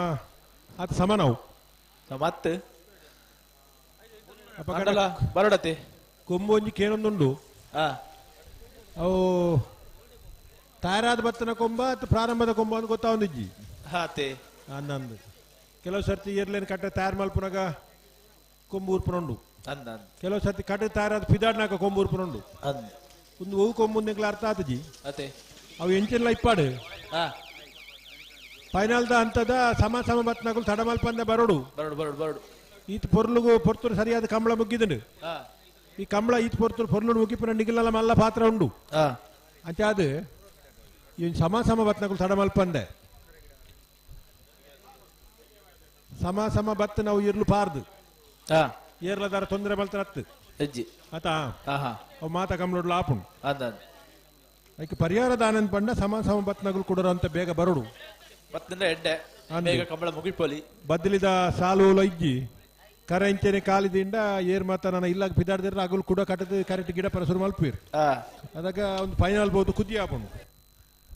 ಅದು ಸಮ ನಾವು ಮತ್ತೆ ಬರೋಡತಿ ಕೊಂಬು ಒಂಜಿ ಕೇನೊಂದುಂಡು ಅವು ತಯಾರಾದ ಬತ್ತನ ಕೊಂಬ ಅಥವಾ ಪ್ರಾರಂಭದ ಕೊಂಬ ಅಂತ ಗೊತ್ತಾವೊಂದಿಜ್ಜಿ ಹಾತೆ ಅಂದಂದು ಕೆಲವು ಸರ್ತಿ ಏರ್ಲೇನ್ ಕಟ್ಟೆ ತಯಾರು ಮಲ್ಪುನಾಗ ಕೊಂಬು ಊರ್ಪುನುಂಡು ಕೆಲವು ಸರ್ತಿ ಕಟ್ಟೆ ತಯಾರಾದ ಪಿದಾಡ್ನಾಕ ಕೊಂಬು ಊರ್ಪುನುಂಡು ಒಂದು ಹೂವು ಕೊಂಬು ನಿಂಗ್ಲ ಅರ್ಥ ಆತಜಿ ಅತೆ ಅವು ಎಂಚಿನ ಇಪ್ಪಾಡು ಫೈನಲ್ದ ಹಂತದ ಸಮ ಸಮ ಬತ್ನಾಗುಲು ತಡ ಮಲ್ಪಂದ ಬರೋಡು ಬರೋಡು ಬರೋಡು ಬರೋಡು ಈತ ಪೊರ್ಲುಗು ಪೊರ್ತುರು ಸರಿಯಾದ ಕಂಬಳ ಮುಗ್ಗಿದನು ಈ ಕಂಬಳ ಈತ ಪೊರ್ತುರು ಪೊರ್ಲು ಮುಗಿಪುನ ನಿಗಿಲಲ್ಲ ಮಲ್ಲ ಪಾತ್ರ ಉಂಡು ಅಂಚ ಅದು ಇವನ್ ಸಮ ಸಮ ಬತ್ನಾಗುಲು ತಡ ಮಲ್ಪಂದೆ ಸಮ ಸಮ ಬತ್ತ ನಾವು ಇರ್ಲು ಪಾರ್ದು ಏರ್ಲದಾರ ತೊಂದರೆ ಮಲ್ತರ ಅತ್ತು ಅಜ್ಜಿ ಆತ ಅವು ಮಾತ ಕಂಬಳೊಡ್ಲು ಆಪುಂಡು ಅದಕ್ಕೆ ಪರಿಹಾರ ದಾನಂದ್ ಪಂಡ ಸಮ ಸಮ ಬತ್ನಗುಲು ಕೊಡೋರು ಅಂತ ಬೇಗ ಬರೋಡು ಬತ್ತಂದ್ರೆ ಎಡ್ಡೆ ಬೇಗ ಕಂಬಳ ಮುಗಿಪೋಲಿ ಬದಲಿದ ಸಾಲು ಇಜ್ಜಿ ಕರೆ ಇಂಚನೆ ಕಾಲಿದಿಂದ ಏರ್ ಮಾತ ನಾನು ಇಲ್ಲಾಗ ಪಿದಾಡ್ದಿರ ಅಗುಲು ಕೂಡ ಕಟ್ಟದ ಕರೆಕ್ಟ್ ಗಿಡ ಪರ ಶುರು ಮಲ್ಪೀರ್ ಅದಾಗ ಒಂದು ಫೈನಲ್ ಬೋದು ಕುದಿ ಆಪುಂಡು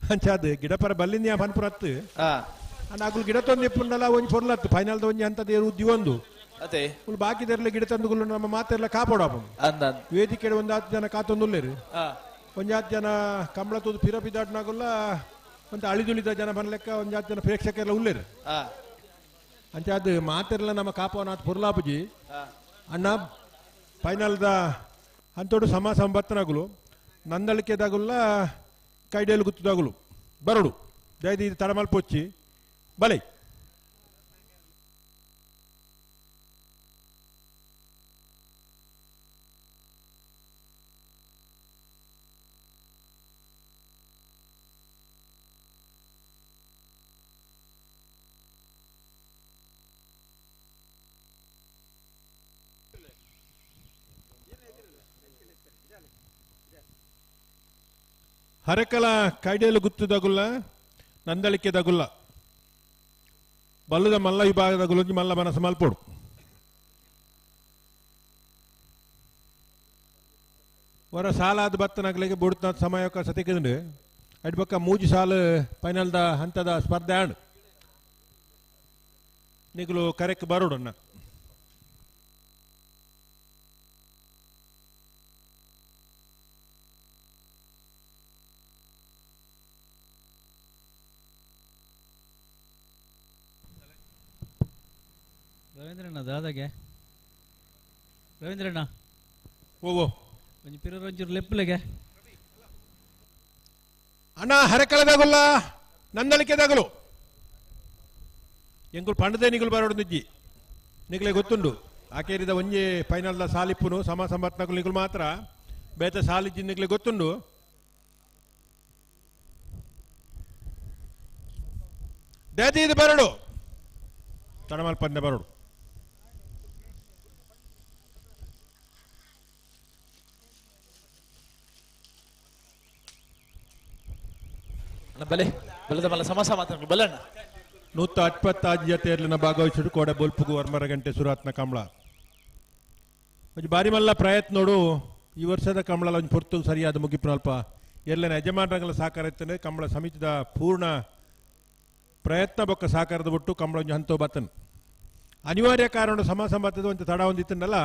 ಅಂಚಾದ ಗಿಡ ಪರ ಬಲ್ಲಿಂದ ಪನ್ಪುರ ಅತ್ತು ಅಣ್ಣ ಅಗುಲು ಗಿಡ ತಂದು ಇಪ್ಪುಂಡಲ್ಲ ಒಂಜಿ ಪೊರ್ಲತ್ತು ಫೈನಲ್ದ ಒಂಜಿ ಅಂತದ ಏರು ಉದ್ದಿ ಒಂದು ಅದೇ ಬಾಕಿದೆರ್ಲ ಗಿಡ ತಂದುಗುಲು ನಮ್ಮ ಮಾತೆಲ್ಲ ಕಾಪಾಡಾಪುಂಡು ವೇದಿಕೆ ಒಂದು ಹತ್ತು ಜನ ಕಾತೊಂದುಲ್ಲೇರು ಒಂಜಾತ್ ಜನ ಕಂಬಳ ತೂದು ಪಿರ ಪಿದಾಡ್ನಾಗುಲ್ಲ ಒಂದು ಅಳಿದುಳಿದ ಜನ ಬನ್ಲೆಕ್ಕ ಒಂಜಾತ್ ಜನ ಪ್ರೇಕ್ಷಕರೆಲ್ಲ ಉಲ್ಲೇರು ಅಂಚ ಅದು ಮಾತೆಲ್ಲ ನಮ್ಮ ಕಾಪವನಾಥ್ ಪುರ್ಲಾಪುಜಿ ಅಣ್ಣ ಫೈನಲ್ದ ಅಂತೋಡು ಸಮ ಸಂಬತ್ತನಾಗುಲು ನಂದಳಿಕೆದಾಗುಲ್ಲ ಕೈಡೇಲು ಗುತ್ತದಾಗುಲು ಬರೋಡು ದಯದಿ ತಡಮಲ್ ಪೊಚ್ಚಿ ಬಲೆ ಹರಕಲ ಕೈಡೇಲು ಗುತ್ತದಗುಲ್ಲ ನಂದಳಿಕೆದಗುಲ್ಲ ಬಲ್ಲದ ಮಲ್ಲ ವಿಭಾಗದ ಮಲ್ಲ ಮನಸ್ಸು ಮಲ್ಪೋಡು ವರ ಸಾಲಾದ ಬತ್ತನಗ್ಲಿಗೆ ಬುಡ್ತ ಸಮಯಕ್ಕೆ ಸತಿಕಿದಂಡು ಅಡ್ಬಕ್ಕ ಮೂಜಿ ಸಾಲು ಫೈನಲ್ದ ಹಂತದ ಸ್ಪರ್ಧೆ ಆಂಡು ನಿಗುಲು ಕರೆಕ್ ಬರೋಡನ್ನ ರವೀಂದ್ರಣ್ಣ ದಾದಾಗೆ ರವೀಂದ್ರಣ್ಣ ಓ ಓ ಒಂಜಿ ಪಿರೊಂಚೂರು ಲೆಪ್ಪುಲೆಗೆ ಅಣ್ಣ ಹರಕಲದಾಗುಲ್ಲ ನಂದಳಿಕೆದಾಗಲು ಎಂಕುಲು ಪಂಡದೆ ನಿಗುಲು ಬರೋಡು ನಿಜ್ಜಿ ನಿಗ್ಲೆ ಗೊತ್ತುಂಡು ಆಕೇರಿದ ಒಂಜಿ ಫೈನಲ್ದ ಸಾಲಿಪ್ಪುನು ಸಮ ಸಂಬತ್ನಗುಲು ನಿಗುಲು ಮಾತ್ರ ಬೇತ ಸಾಲಿಜ್ಜಿ ನಿಗ್ಲೆ ಗೊತ್ತುಂಡು ದೇದಿ ಬರಡು ತಡಮಲ್ ಪಂದ್ಯ ಬರಡು ಬಲೆ ಬಲದ ಮಲ್ಲ ಸಮಸ ಮಾತ್ರ ಬಲಣ್ಣ 125 ಜತೆಯಲ್ಲಿನ ಭಾಗವಹಿಸಿಡು ಕೋಡೆ ಬೊಲ್ಪುಗು ವರ್ಮರ ಗಂಟೆ ಸುರಾತ್ನ ಕಮಲ ಒಂಜಿ ಬಾರಿ ಮಲ್ಲ ಪ್ರಯತ್ನ ನೋಡು ಈ ವರ್ಷದ ಕಮಲ ಒಂಜಿ ಪೊರ್ತು ಸರಿಯಾದ ಮುಗಿಪುನ ಅಲ್ಪ ಎಲ್ಲನ ಯಜಮಾನರಂಗಲ ಸಹಕಾರ ಇತ್ತಂದ್ರೆ ಕಮಲ ಸಮಿತಿದ ಪೂರ್ಣ ಪ್ರಯತ್ನ ಬೊಕ್ಕ ಸಹಕಾರದ ಬಿಟ್ಟು ಕಮಲ ಒಂಜಿ ಹಂತೋ ಬತ್ತನ್ ಅನಿವಾರ್ಯ ಕಾರಣ ಸಮ ಸಂಬತ್ತದ ಒಂದು ತಡ ಒಂದಿತ್ತನ್ನಲ್ಲ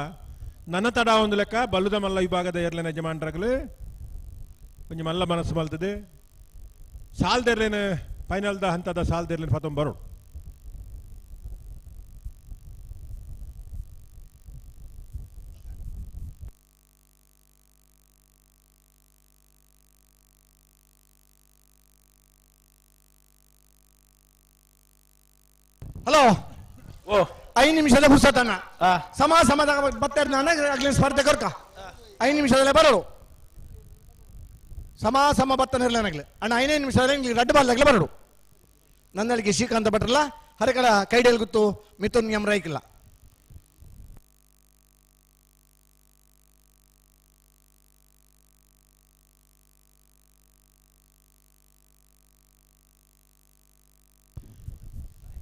ನನ್ನ ತಡ ಒಂದು ಲೆಕ್ಕ ಬಲ್ಲುದ ಮಲ್ಲ ವಿಭಾಗದ ಎರ್ಲೆನ ಯಜಮಾನ್ರಗಲು ಒಂಜಿ ಮಲ್ಲ ಮನಸ್ಸು ಮಲ್ತದೆ ಸಾಲ್ದೆರ್ಲೇನ ಫೈನಲ್ದ ಹಂತದ ಸಾಲ್ದೆರ್ಲೇನ ಫತೊಂಬ ಬರೋಡು. ಹಲೋ, ಓ 5 ನಿಮಿಷದ ಪುಸ್ತಕನ ಸಮ ಸಮದ ಬತ್ತಾರೆ ನಾನು ಸ್ಪರ್ಧೆ ಕೊರ್ಕ 5 ನಿಮಿಷದಲ್ಲೇ ಬರೋಡು. ಸಮ ಸಮ ಬತ್ತನ ಇರಲೇನಾಗ್ಲಿ ಅಣ್ಣ 5 ನಿಮಿಷದಲ್ಲಿ ರಡ್ಡು ಬಾಲ್ದಾಗಲೇ ಬರೋಡು. ನನ್ನಲ್ಲಿಗೆ ಶ್ರೀಕಾಂತ ಭಟ್ರಲ್ಲ ಹರಕಳ ಕೈಡೇಲ್ ಗೊತ್ತು ಮಿಥುನ್ ಎಂ ರೈಕಿಲ್ಲ.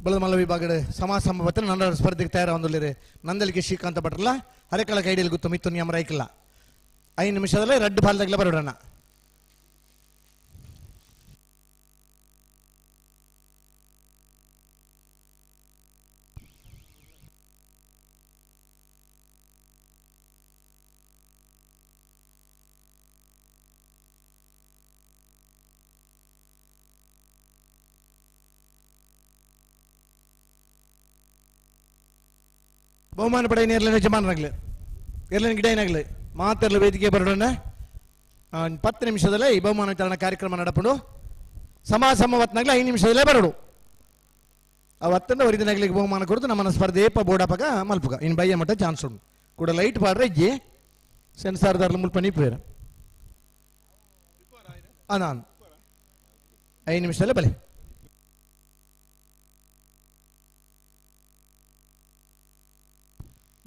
ಬಲಮಲ್ಲ ವಿಭಾಗದ ಸಮ ಸಮ ಬತ್ತನ ನನ್ನ ಸ್ಪರ್ಧೆಗೆ ತಯಾರಾಗೊಂಡಿರಿ. ನಂದಲಿಗೆ ಶ್ರೀಕಾಂತ ಭಟ್ರಲ್ಲ ಹರಕಳ ಕೈಡೇಲ್ ಗೊತ್ತು ಮಿಥುನ್ ಎಂ ರೈಕಿಲ್ಲ. 5 ನಿಮಿಷದಲ್ಲೇ ರಡ್ಡು ಬಾಲ್ದಾಗಲೇ ಬರೋಡಣ್ಣ. ಬಹುಮಾನ ಪಡೆಯ ಎರ್ಲಿನ ಯಜಮಾನರಾಗಲಿ ಎರ್ಲಿನ ಗಿಡ ಏನಾಗಲಿ ಮಾತೆರ್ಲ ವೇದಿಕೆ ಬರೋಣ. 10 ನಿಮಿಷದಲ್ಲೇ ಈ ಬಹುಮಾನ ವಿತರಣಾ ಕಾರ್ಯಕ್ರಮ ನಡಪಡು. ಸಮ ಸಮವತ್ನಾಗ್ಲಿ 5 ನಿಮಿಷದಲ್ಲೇ ಬರೋಡು. ಅವತ್ತಂದ ಹೊರಿದಿನಾಗ್ಲಿಕ್ಕೆ ಬಹುಮಾನ ಕೊಡ್ತು ನಮ್ಮನ್ನ ಸ್ಪರ್ಧೆ ಏಪ ಬೋಡಾಪಗ ಮಲ್ಪುಗ ಇನ್ನು ಬಯ್ಯ ಮಟ್ಟ ಚಾನ್ಸ್ ಉಂಟು ಕೂಡ ಲೈಟ್ ಪಾಡ್ರೆ ಇಜ್ಜಿ ಸೆನ್ಸಾರ್ದಾರ್ಲ ಮುಲ್ಪ ನೀಪೇರ ನಾನು 5 ನಿಮಿಷದಲ್ಲೇ ಬಲೆ.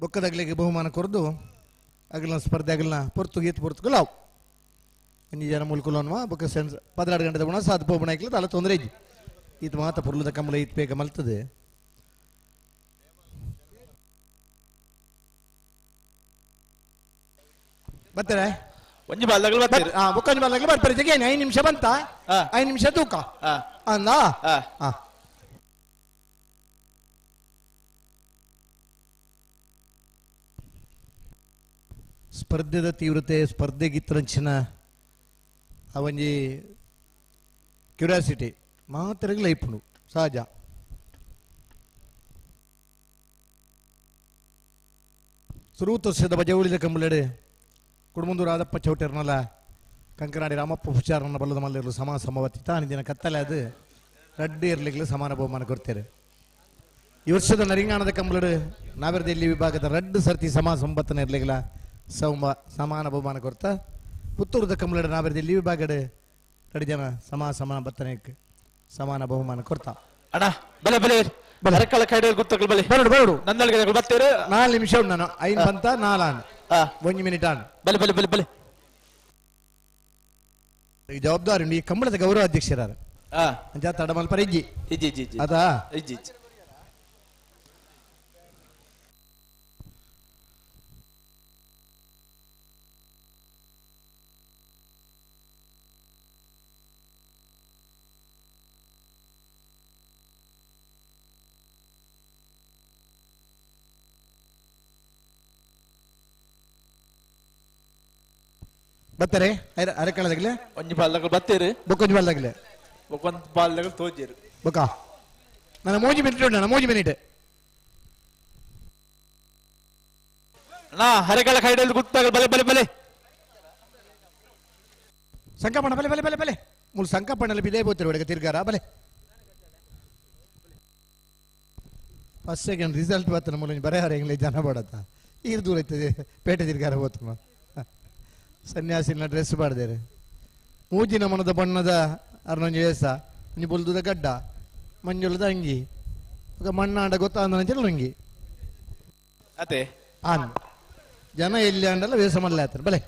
ಬೊಕ್ಕದಗ್ಲಿಗೆ ಬಹುಮಾನ ಕೊರದು ಅಗಲ ಸ್ಪರ್ಧೆ ಅಗಲ್ನ ಪೊರ್ತು ಗೀತ್ ಪೊರ್ತುಗು ಲಾವು ಒಂಜಿ ಜನ ಮುಲ್ಕುಲೋನ್ವ ಬೊಕ್ಕ ಸೆನ್ಸ್ 12 ಗಂಟೆ ಗುಣ ಸಾತ್ ಪೋಪಣ ಐಕ್ಲ ತಲ ತೊಂದರೆ ಇಜ್ಜಿ. ಈತ ಮಾತ ಪುರ್ಲದ ಕಂಬಳ ಈತ್ ಬೇಗ ಮಲ್ತದೆ. ಬರ್ತಾರೆ ಒಂಜಿ ಬಾಲ್ದಾಗಲು ಬರ್ತಾರೆ. ಬೊಕ್ಕ ಒಂಜಿ ಬಾಲ್ದಾಗಲು ಬರ್ತಾರೆ. ಜಗೇನು 5 ನಿಮಿಷ ಬಂತ 5 ನಿಮಿಷ ತೂಕ ಅಂದ. ಸ್ಪರ್ಧೆದ ತೀವ್ರತೆ ಸ್ಪರ್ಧೆಗಿತ್ತರಂಚಿನ ಆ ಒಂಜಿ ಕ್ಯೂರಿಯಾಸಿಟಿ ಮಾತ್ರಗ್ಲ ಇಪ್ಪುಂಡು ಸಹಜ. ಸುರೂತ ವರ್ಷದ ಬಜವಳಿದ ಕಂಬಲೆಡೆ ಕುಡುಮುಂದೂರು ಆದಪ್ಪ ಚೌಟೆರ್ನಲ್ಲ ಕಂಕನಾಡಿ ರಾಮಪ್ಪ ಹುಷಾರನ್ನ ಬಲ್ಲದ ಮಲ್ಲಿರಲು ಸಮ ಸಮವತಿ ತಾನು ದಿನ ಕತ್ತಲೆ ಅದು ರಡ್ಡು ಇರ್ಲಿಕ್ಕೆ ಸಮಾನ ಬಹುಮಾನ ಕೊಡ್ತಾರೆ. ಈ ವರ್ಷದ ನರಿಂಗಾಣದ ಕಂಬಲಡು ನಾವೆರದೆಲ್ಲಿ ವಿಭಾಗದ ರಡ್ಡು ಸರ್ತಿ ಸಮ ಸಂಬತ್ತನ ಇರ್ಲಿಲ್ಲ ಸಮಾನ ಬಹುಮಾನ ಕೊಡ್ತಾ. ಪುತ್ತೂರದ ಕಂಬಲಡು ನಾವೆರದೆಲ್ಲಿ ವಿಭಾಗದ ರಡಿ ಜನ ಸಮ ಸಮಾನ ಬತ್ತನಕ್ಕೆ ಸಮಾನ ಬಹುಮಾನ ಕೊಡ್ತಾ. ಅಣ್ಣ ಬಲೆ ಬಲೆ ಹರಕಳ ಕೈಡೇಲ್ ಗುತ್ತಗಳು ಬಲೆ ಬರಡು ಬರಡು ನಂದಳಿಗೆ ಬತ್ತೇರು 4 ನಿಮಿಷ ಉಂಟು ನಾನು 5 ಬಂತ 4 1 ಮಿನಿಟ್ ಆನ್ ಬಲೆ ಬಲೆ ಬಲೆ ಬಲೆ. ಈ ಜವಾಬ್ದಾರಿ ಈ ಕಂಬಳದ ಗೌರವ ಅಧ್ಯಕ್ಷರಾರ ಅಂಚ ತಡಮಲ್ಪರ ಇಜ್ಜಿ ಇಜ್ಜಿ ಇಜ್ಜಿ ಇಜ್ಜಿ ಅದಾ ಇಜ್ಜಿ ಇಜ್ಜಿ. ಬರ್ತಾರೆ ಅರಕಳದಾಗಲೇ ಒಂಜಿ ಬಾಲ್ದಾಗಲು ಬತ್ತೇರು ಬೊಕ್ಕ ಒಂಜಿ ಬಾಲ್ದಾಗಲೇ ಬೊಕ್ಕೊಂದು ಬಾಲ್ದಾಗಲು ತೋಜೇರು ಬೊಕ್ಕ ನನ್ನ 3 ಮಿನಿಟ್ ಉಂಟು ನನ್ನ 3 ಮಿನಿಟ್. ಅಣ್ಣ ಹರಕಳ ಕೈಡಲ್ಲಿ ಗುತ್ತಾಗಲು ಬಲೆ ಬಲೆ ಬಲೆ ಸಂಕಪಣ ಬಲೆ ಬಲೆ ಬಲೆ ಬಲೆ ಮೂಲು ಸಂಕಪಣ್ಣಲ್ಲಿ ಬಿದೇ ಬೋತಿರು ಒಳಗೆ ತಿರ್ಗಾರ ಬಲೆ. ಫಸ್ಟ್ ಸೆಕೆಂಡ್ ರಿಸಲ್ಟ್ ಬರ್ತನ ಮೂಲ ಬರೇ ಹರ ಎಂಗ್ಲೇ ಜನ ಬಡತ್ತ ಈರ್ ದೂರ ಐತದೆ ಪೇಟೆ ತಿರ್ಗಾರ ಹೋತಮ್ಮ ಸನ್ಯಾಸಿನ ಡ್ರೆಸ್ ಮಾಡ್ದೇರೆ ಮೂಜಿನ ಮನದ ಬಣ್ಣದ ಅರ್ನೊಂಜಿ ವೇಸ ಒಂಜಿ ಬೊಲ್ದುದ ಗಡ್ಡ ಮಂಜುಳದ ಅಂಗಿ ಮಣ್ಣಾಂಡ ಗೊತ್ತಾಂದ ಅಂಗಿ ಅದೇ ಆನ್ ಜನ ಎಲ್ಲಿ ಅಂಡಲ್ಲ ವೇಷ ಮಾಡಲ ಆತರ ಬಲೆ.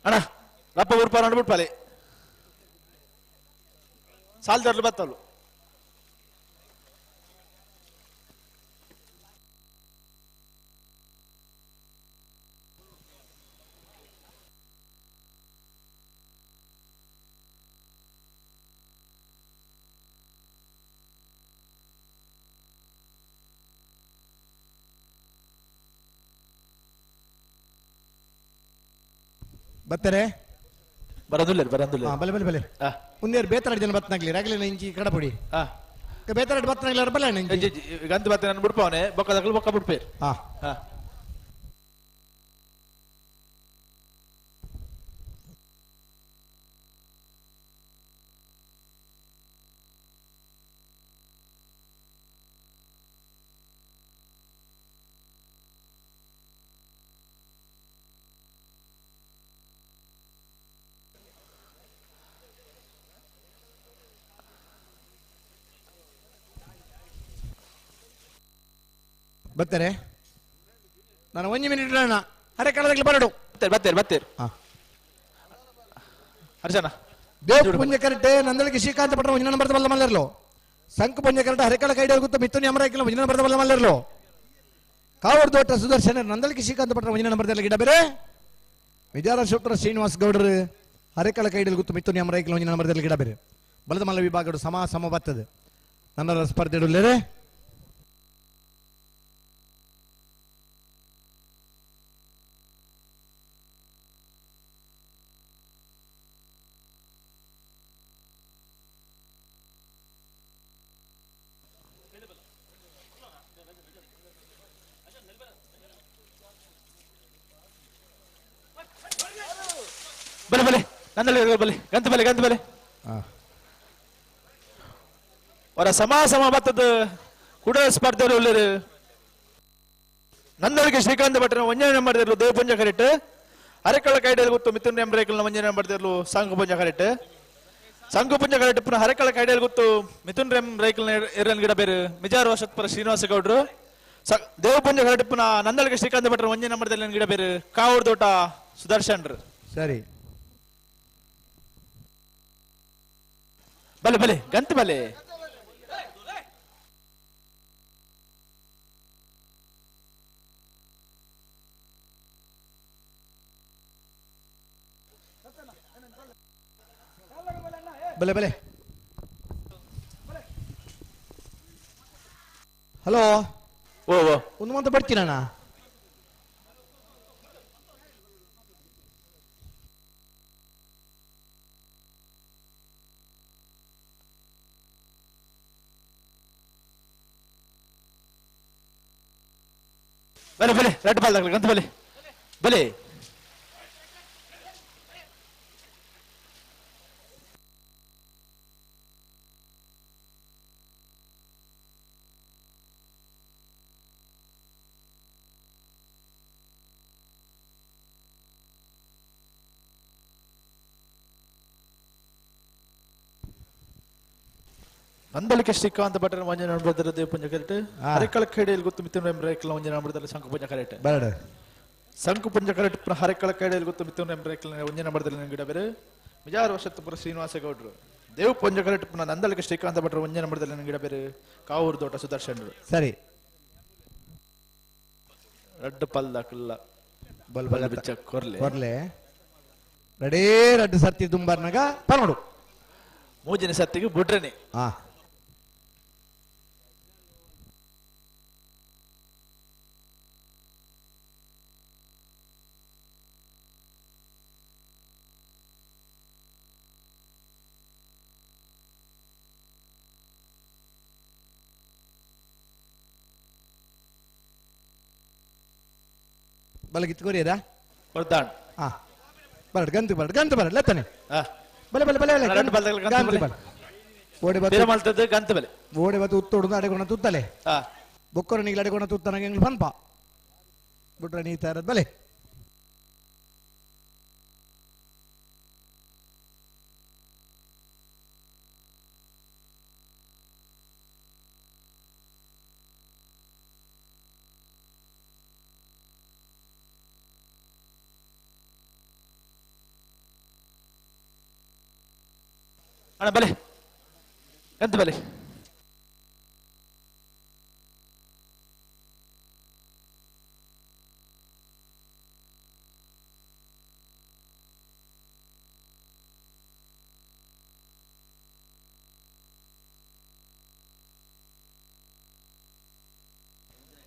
ಅಣ್ಣ ರಪ್ಪ ಉರ್ಪ ನೋಡ್ಬಿಟ್ಪಾಲೆ ಸಾಲ್ದರ್ಲು ಬತ್ತಲು ಬತ್ತಾರೆ ಬರಂದುಲ್ಲೇರು ಬರಂದುಲ್ಲೇರು ಹಾ, ಬಲೆ ಬಲೆ ಬಲೆ ಮುಂದೆ ಬೇತರಡ್ ಜನ ಬತ್ತನಾಗ್ಲಿ ರಾಗಲಿ ಇಂಚಿ ಕಡಪುಡಿ ಬೇತರಡ್ ಬತ್ತನಾಗ್ಲಿ ಬಲೆ ಇಂಚಿ ಗಂತು ಬತ್ತೆ ನಾನು ಬಿಡ್ಪವನೆ ಬೊಕ್ಕ ದಕ್ಕಲು ಬೊಕ್ಕ ಬಿಡ್ಪೇರು ಹಾ ಹಾ ಬರ್ತಾರೆ ನಾನು ಒಂಜಿ ಮಿನಿಟ್ ಅಣ್ಣ ಅರೆ ಕಡದಾಗ್ಲಿ ಬರಡು ಬತ್ತೇರು ಬತ್ತೇರು ಬತ್ತೇರು ಹರ್ಷನ ದೇವ್ ಪುಂಜ ಕರೆಕ್ಟ್ ನಂದಳಿಗೆ ಶ್ರೀಕಾಂತ ಪಟ್ಟ ಒಂಜಿನ ನಂಬರ್ ಬಲ್ಲ ಮಲ್ಲರ್ಲು ಸಂಕು ಪುಂಜ ಕರೆಕ್ಟ್ ಹರಿಕಳ ಕೈಡ ಗೊತ್ತ ಮಿಥುನ್ ಯಮರಾಯ್ಕಲ ಒಂಜಿನ ನಂಬರ್ ಬಲ್ಲ ಮಲ್ಲರ್ಲು ಕಾವೂರು ತೋಟ ಸುದರ್ಶನ ನಂದಳಿಗೆ ಶ್ರೀಕಾಂತ ಪಟ್ಟ ಒಂಜಿನ ನಂಬರ್ ಗಿಡ ಬೇರೆ ವಿಜಾರ ಶುಕ್ರ ಶ್ರೀನಿವಾಸ್ ಗೌಡರು ಹರಿಕಳ ಕೈಡಲ್ ಗೊತ್ತು ಮಿಥುನ್ ಯಮರಾಯ್ಕಲ ಒಂಜಿನ ನಂಬರ್ ಗಿಡ ಬೇರೆ ಬಲದ ಮಲ್ಲ ವಿಭಾಗಡು ಸಮ ಸಮ ಬರ್ತದೆ ನನ್ನ ಸ್ಪರ್ಧೆ ಇಡಲೇರೆ ಬಲೆ ಬಲೆ ನಂದಳಿಗೆ ಬಲೆ ಗಂತು ಬಲೆ ಗಂತು ಬಲೆ ಅವರ ಸಮ ಸಮ ಬತ್ತದ ಕುಡ ಸ್ಪರ್ಧೆ ಉಳ್ಳರು ನಂದಳಿಗೆ ಶ್ರೀಕಾಂತ ಭಟ್ರ ವಂಜನೆ ಮಾಡಿದ್ರು ದೇವಪುಂಜ ಕರೆಕ್ಟ್ ಅರೆಕಳ ಕೈಡಲ್ಲಿ ಗೊತ್ತು ಮಿಥುನ್ ಎಂಬ್ರೇಕಲ್ನ ವಂಜನೆ ಮಾಡ್ತಿರ್ಲು ಸಂಘ ಪುಂಜ ಕರೆಕ್ಟ್ ಸಂಘ ಪುಂಜ ಕರೆಕ್ಟ್ ಪುನಃ ಹರಕಳ ಕೈಡಲ್ಲಿ ಗೊತ್ತು ಮಿಥುನ್ ರೆಂ ರೈಕಲ್ನ ಎರನ್ ಗಿಡ ಬೇರೆ ಮಿಜಾರ್ ವಶತ್ಪರ ಶ್ರೀನಿವಾಸ ಗೌಡ್ರು ದೇವಪುಂಜ ಕರೆಕ್ಟ್ ಪುನಃ ನಂದಳಿಗೆ ಶ್ರೀಕಾಂತ ಭಟ್ರ ವಂಜನೆ ಮಾಡಿದಲ್ಲಿ ಗಿಡ ಬೇರೆ ಕಾವೂರ್ ತೋಟ ಸುದರ್ಶನ್ರು ಸರಿ ಬಲೆ ಬಲೆ ಗಂತು ಬಲೆ ಬಲೆ ಬಲೆ ಹಲೋ ಓ ಓ ಒಂದು ಮಂತ ಬರ್ತೀನಣ್ಣ ಬಲೆ ಬಲೆ ರೆಡ್ ಬಾಲ್ ದಾಖಲೆ ಗಂತು ಬಲೆ ಬಲೆ ನಂದಳಿಕೆ ಶ್ರೀಕಾಂತ ಭಟ್ರ ವಂಜನ ನೋಡ್ಬರ್ತಾರೆ ದೇವಪುಂಜ ಕರೆಕ್ಟ್ ಹರಿಕಳ ಖೇಡಿಯಲ್ಲಿ ಗೊತ್ತು ಮಿಥುನ್ ಎಂಬ್ರೇಕಲ್ ವಂಜನ ನೋಡ್ಬರ್ತಾರೆ ಶಂಕುಪುಂಜ ಕರೆಕ್ಟ್ ಬರಡ ಸಂಕುಪುಂಜ ಕರೆಕ್ಟ್ ಪುನಃ ಹರಿಕಳ ಖೇಡಿಯಲ್ಲಿ ಗೊತ್ತು ಮಿಥುನ್ ಎಂಬ್ರೇಕಲ್ ವಂಜನ ಮಾಡ್ತಾರೆ ಗಿಡ ಬೇರೆ ವಿಜಾರ ವರ್ಷತ್ತಪುರ ಶ್ರೀನಿವಾಸ ಗೌಡ್ರು ದೇವಪುಂಜ ಕರೆಕ್ಟ್ ಪುನಃ ನಂದಳಿಕೆ ಶ್ರೀಕಾಂತ ಭಟ್ರ ವಂಜನ ಮಾಡ್ತಾರೆ ಗಿಡ ಬೇರೆ ಕಾವೂರು ತೋಟ ಸುದರ್ಶನ್ರು ಸರಿ ರಡ್ಡು ಪಲ್ದಾಕಲ್ಲ ಬಲ್ ಬಲ್ ಬಿಚ್ಚ ಕೊರ್ಲೆ ಕೊರ್ಲೆ ರೆಡೇ ರಡ್ಡು ಸರ್ತಿ ದುಂಬರ್ನಾಗ ಪನೋಡು ಮೂಜಿನ ಸತ್ತಿಗೆ ಬುಡ್ರನೆ ಹಾ ಬಲಗಿತ್ತು ಕೊರಿಯದಾ ಕೊರ್ದಾಣ್ ಹಾ ಬರಡ್ ಗಂತು ಬರಡ್ ಗಂತು ಬರಡ್ ಲತ್ತನೆ ಹಾ ಬಲೆ ಬಲೆ ಬಲೆ ಬಲೆ ರಡ್ಡು ಬಲ್ದಾಗಲ ಗಂತು ಗಂತು ಬಲೆ. ಬಲೆ ಓಡಿ ಬತ್ತು ಬೀರ ಮಲ್ತದ್ದು ಗಂತು ಬಲೆ ಓಡಿ ಬತ್ತು ಉತ್ತೋಡು ಅಡೆಗೊಂಡ ತುತ್ತಲೆ ಹಾ ಬೊಕ್ಕರ ನೀಗ್ಲ ಅಡೆಗೊಂಡ ತುತ್ತನಾಗ ಎಂಗ್ಲು ಪನ್ಪ ಬಿಟ್ರೆ ನೀ ತಯಾರದ್ ಬಲೆ ಅಣ್ಣ ಬಲೆ ಎಂತ ಬಲೆ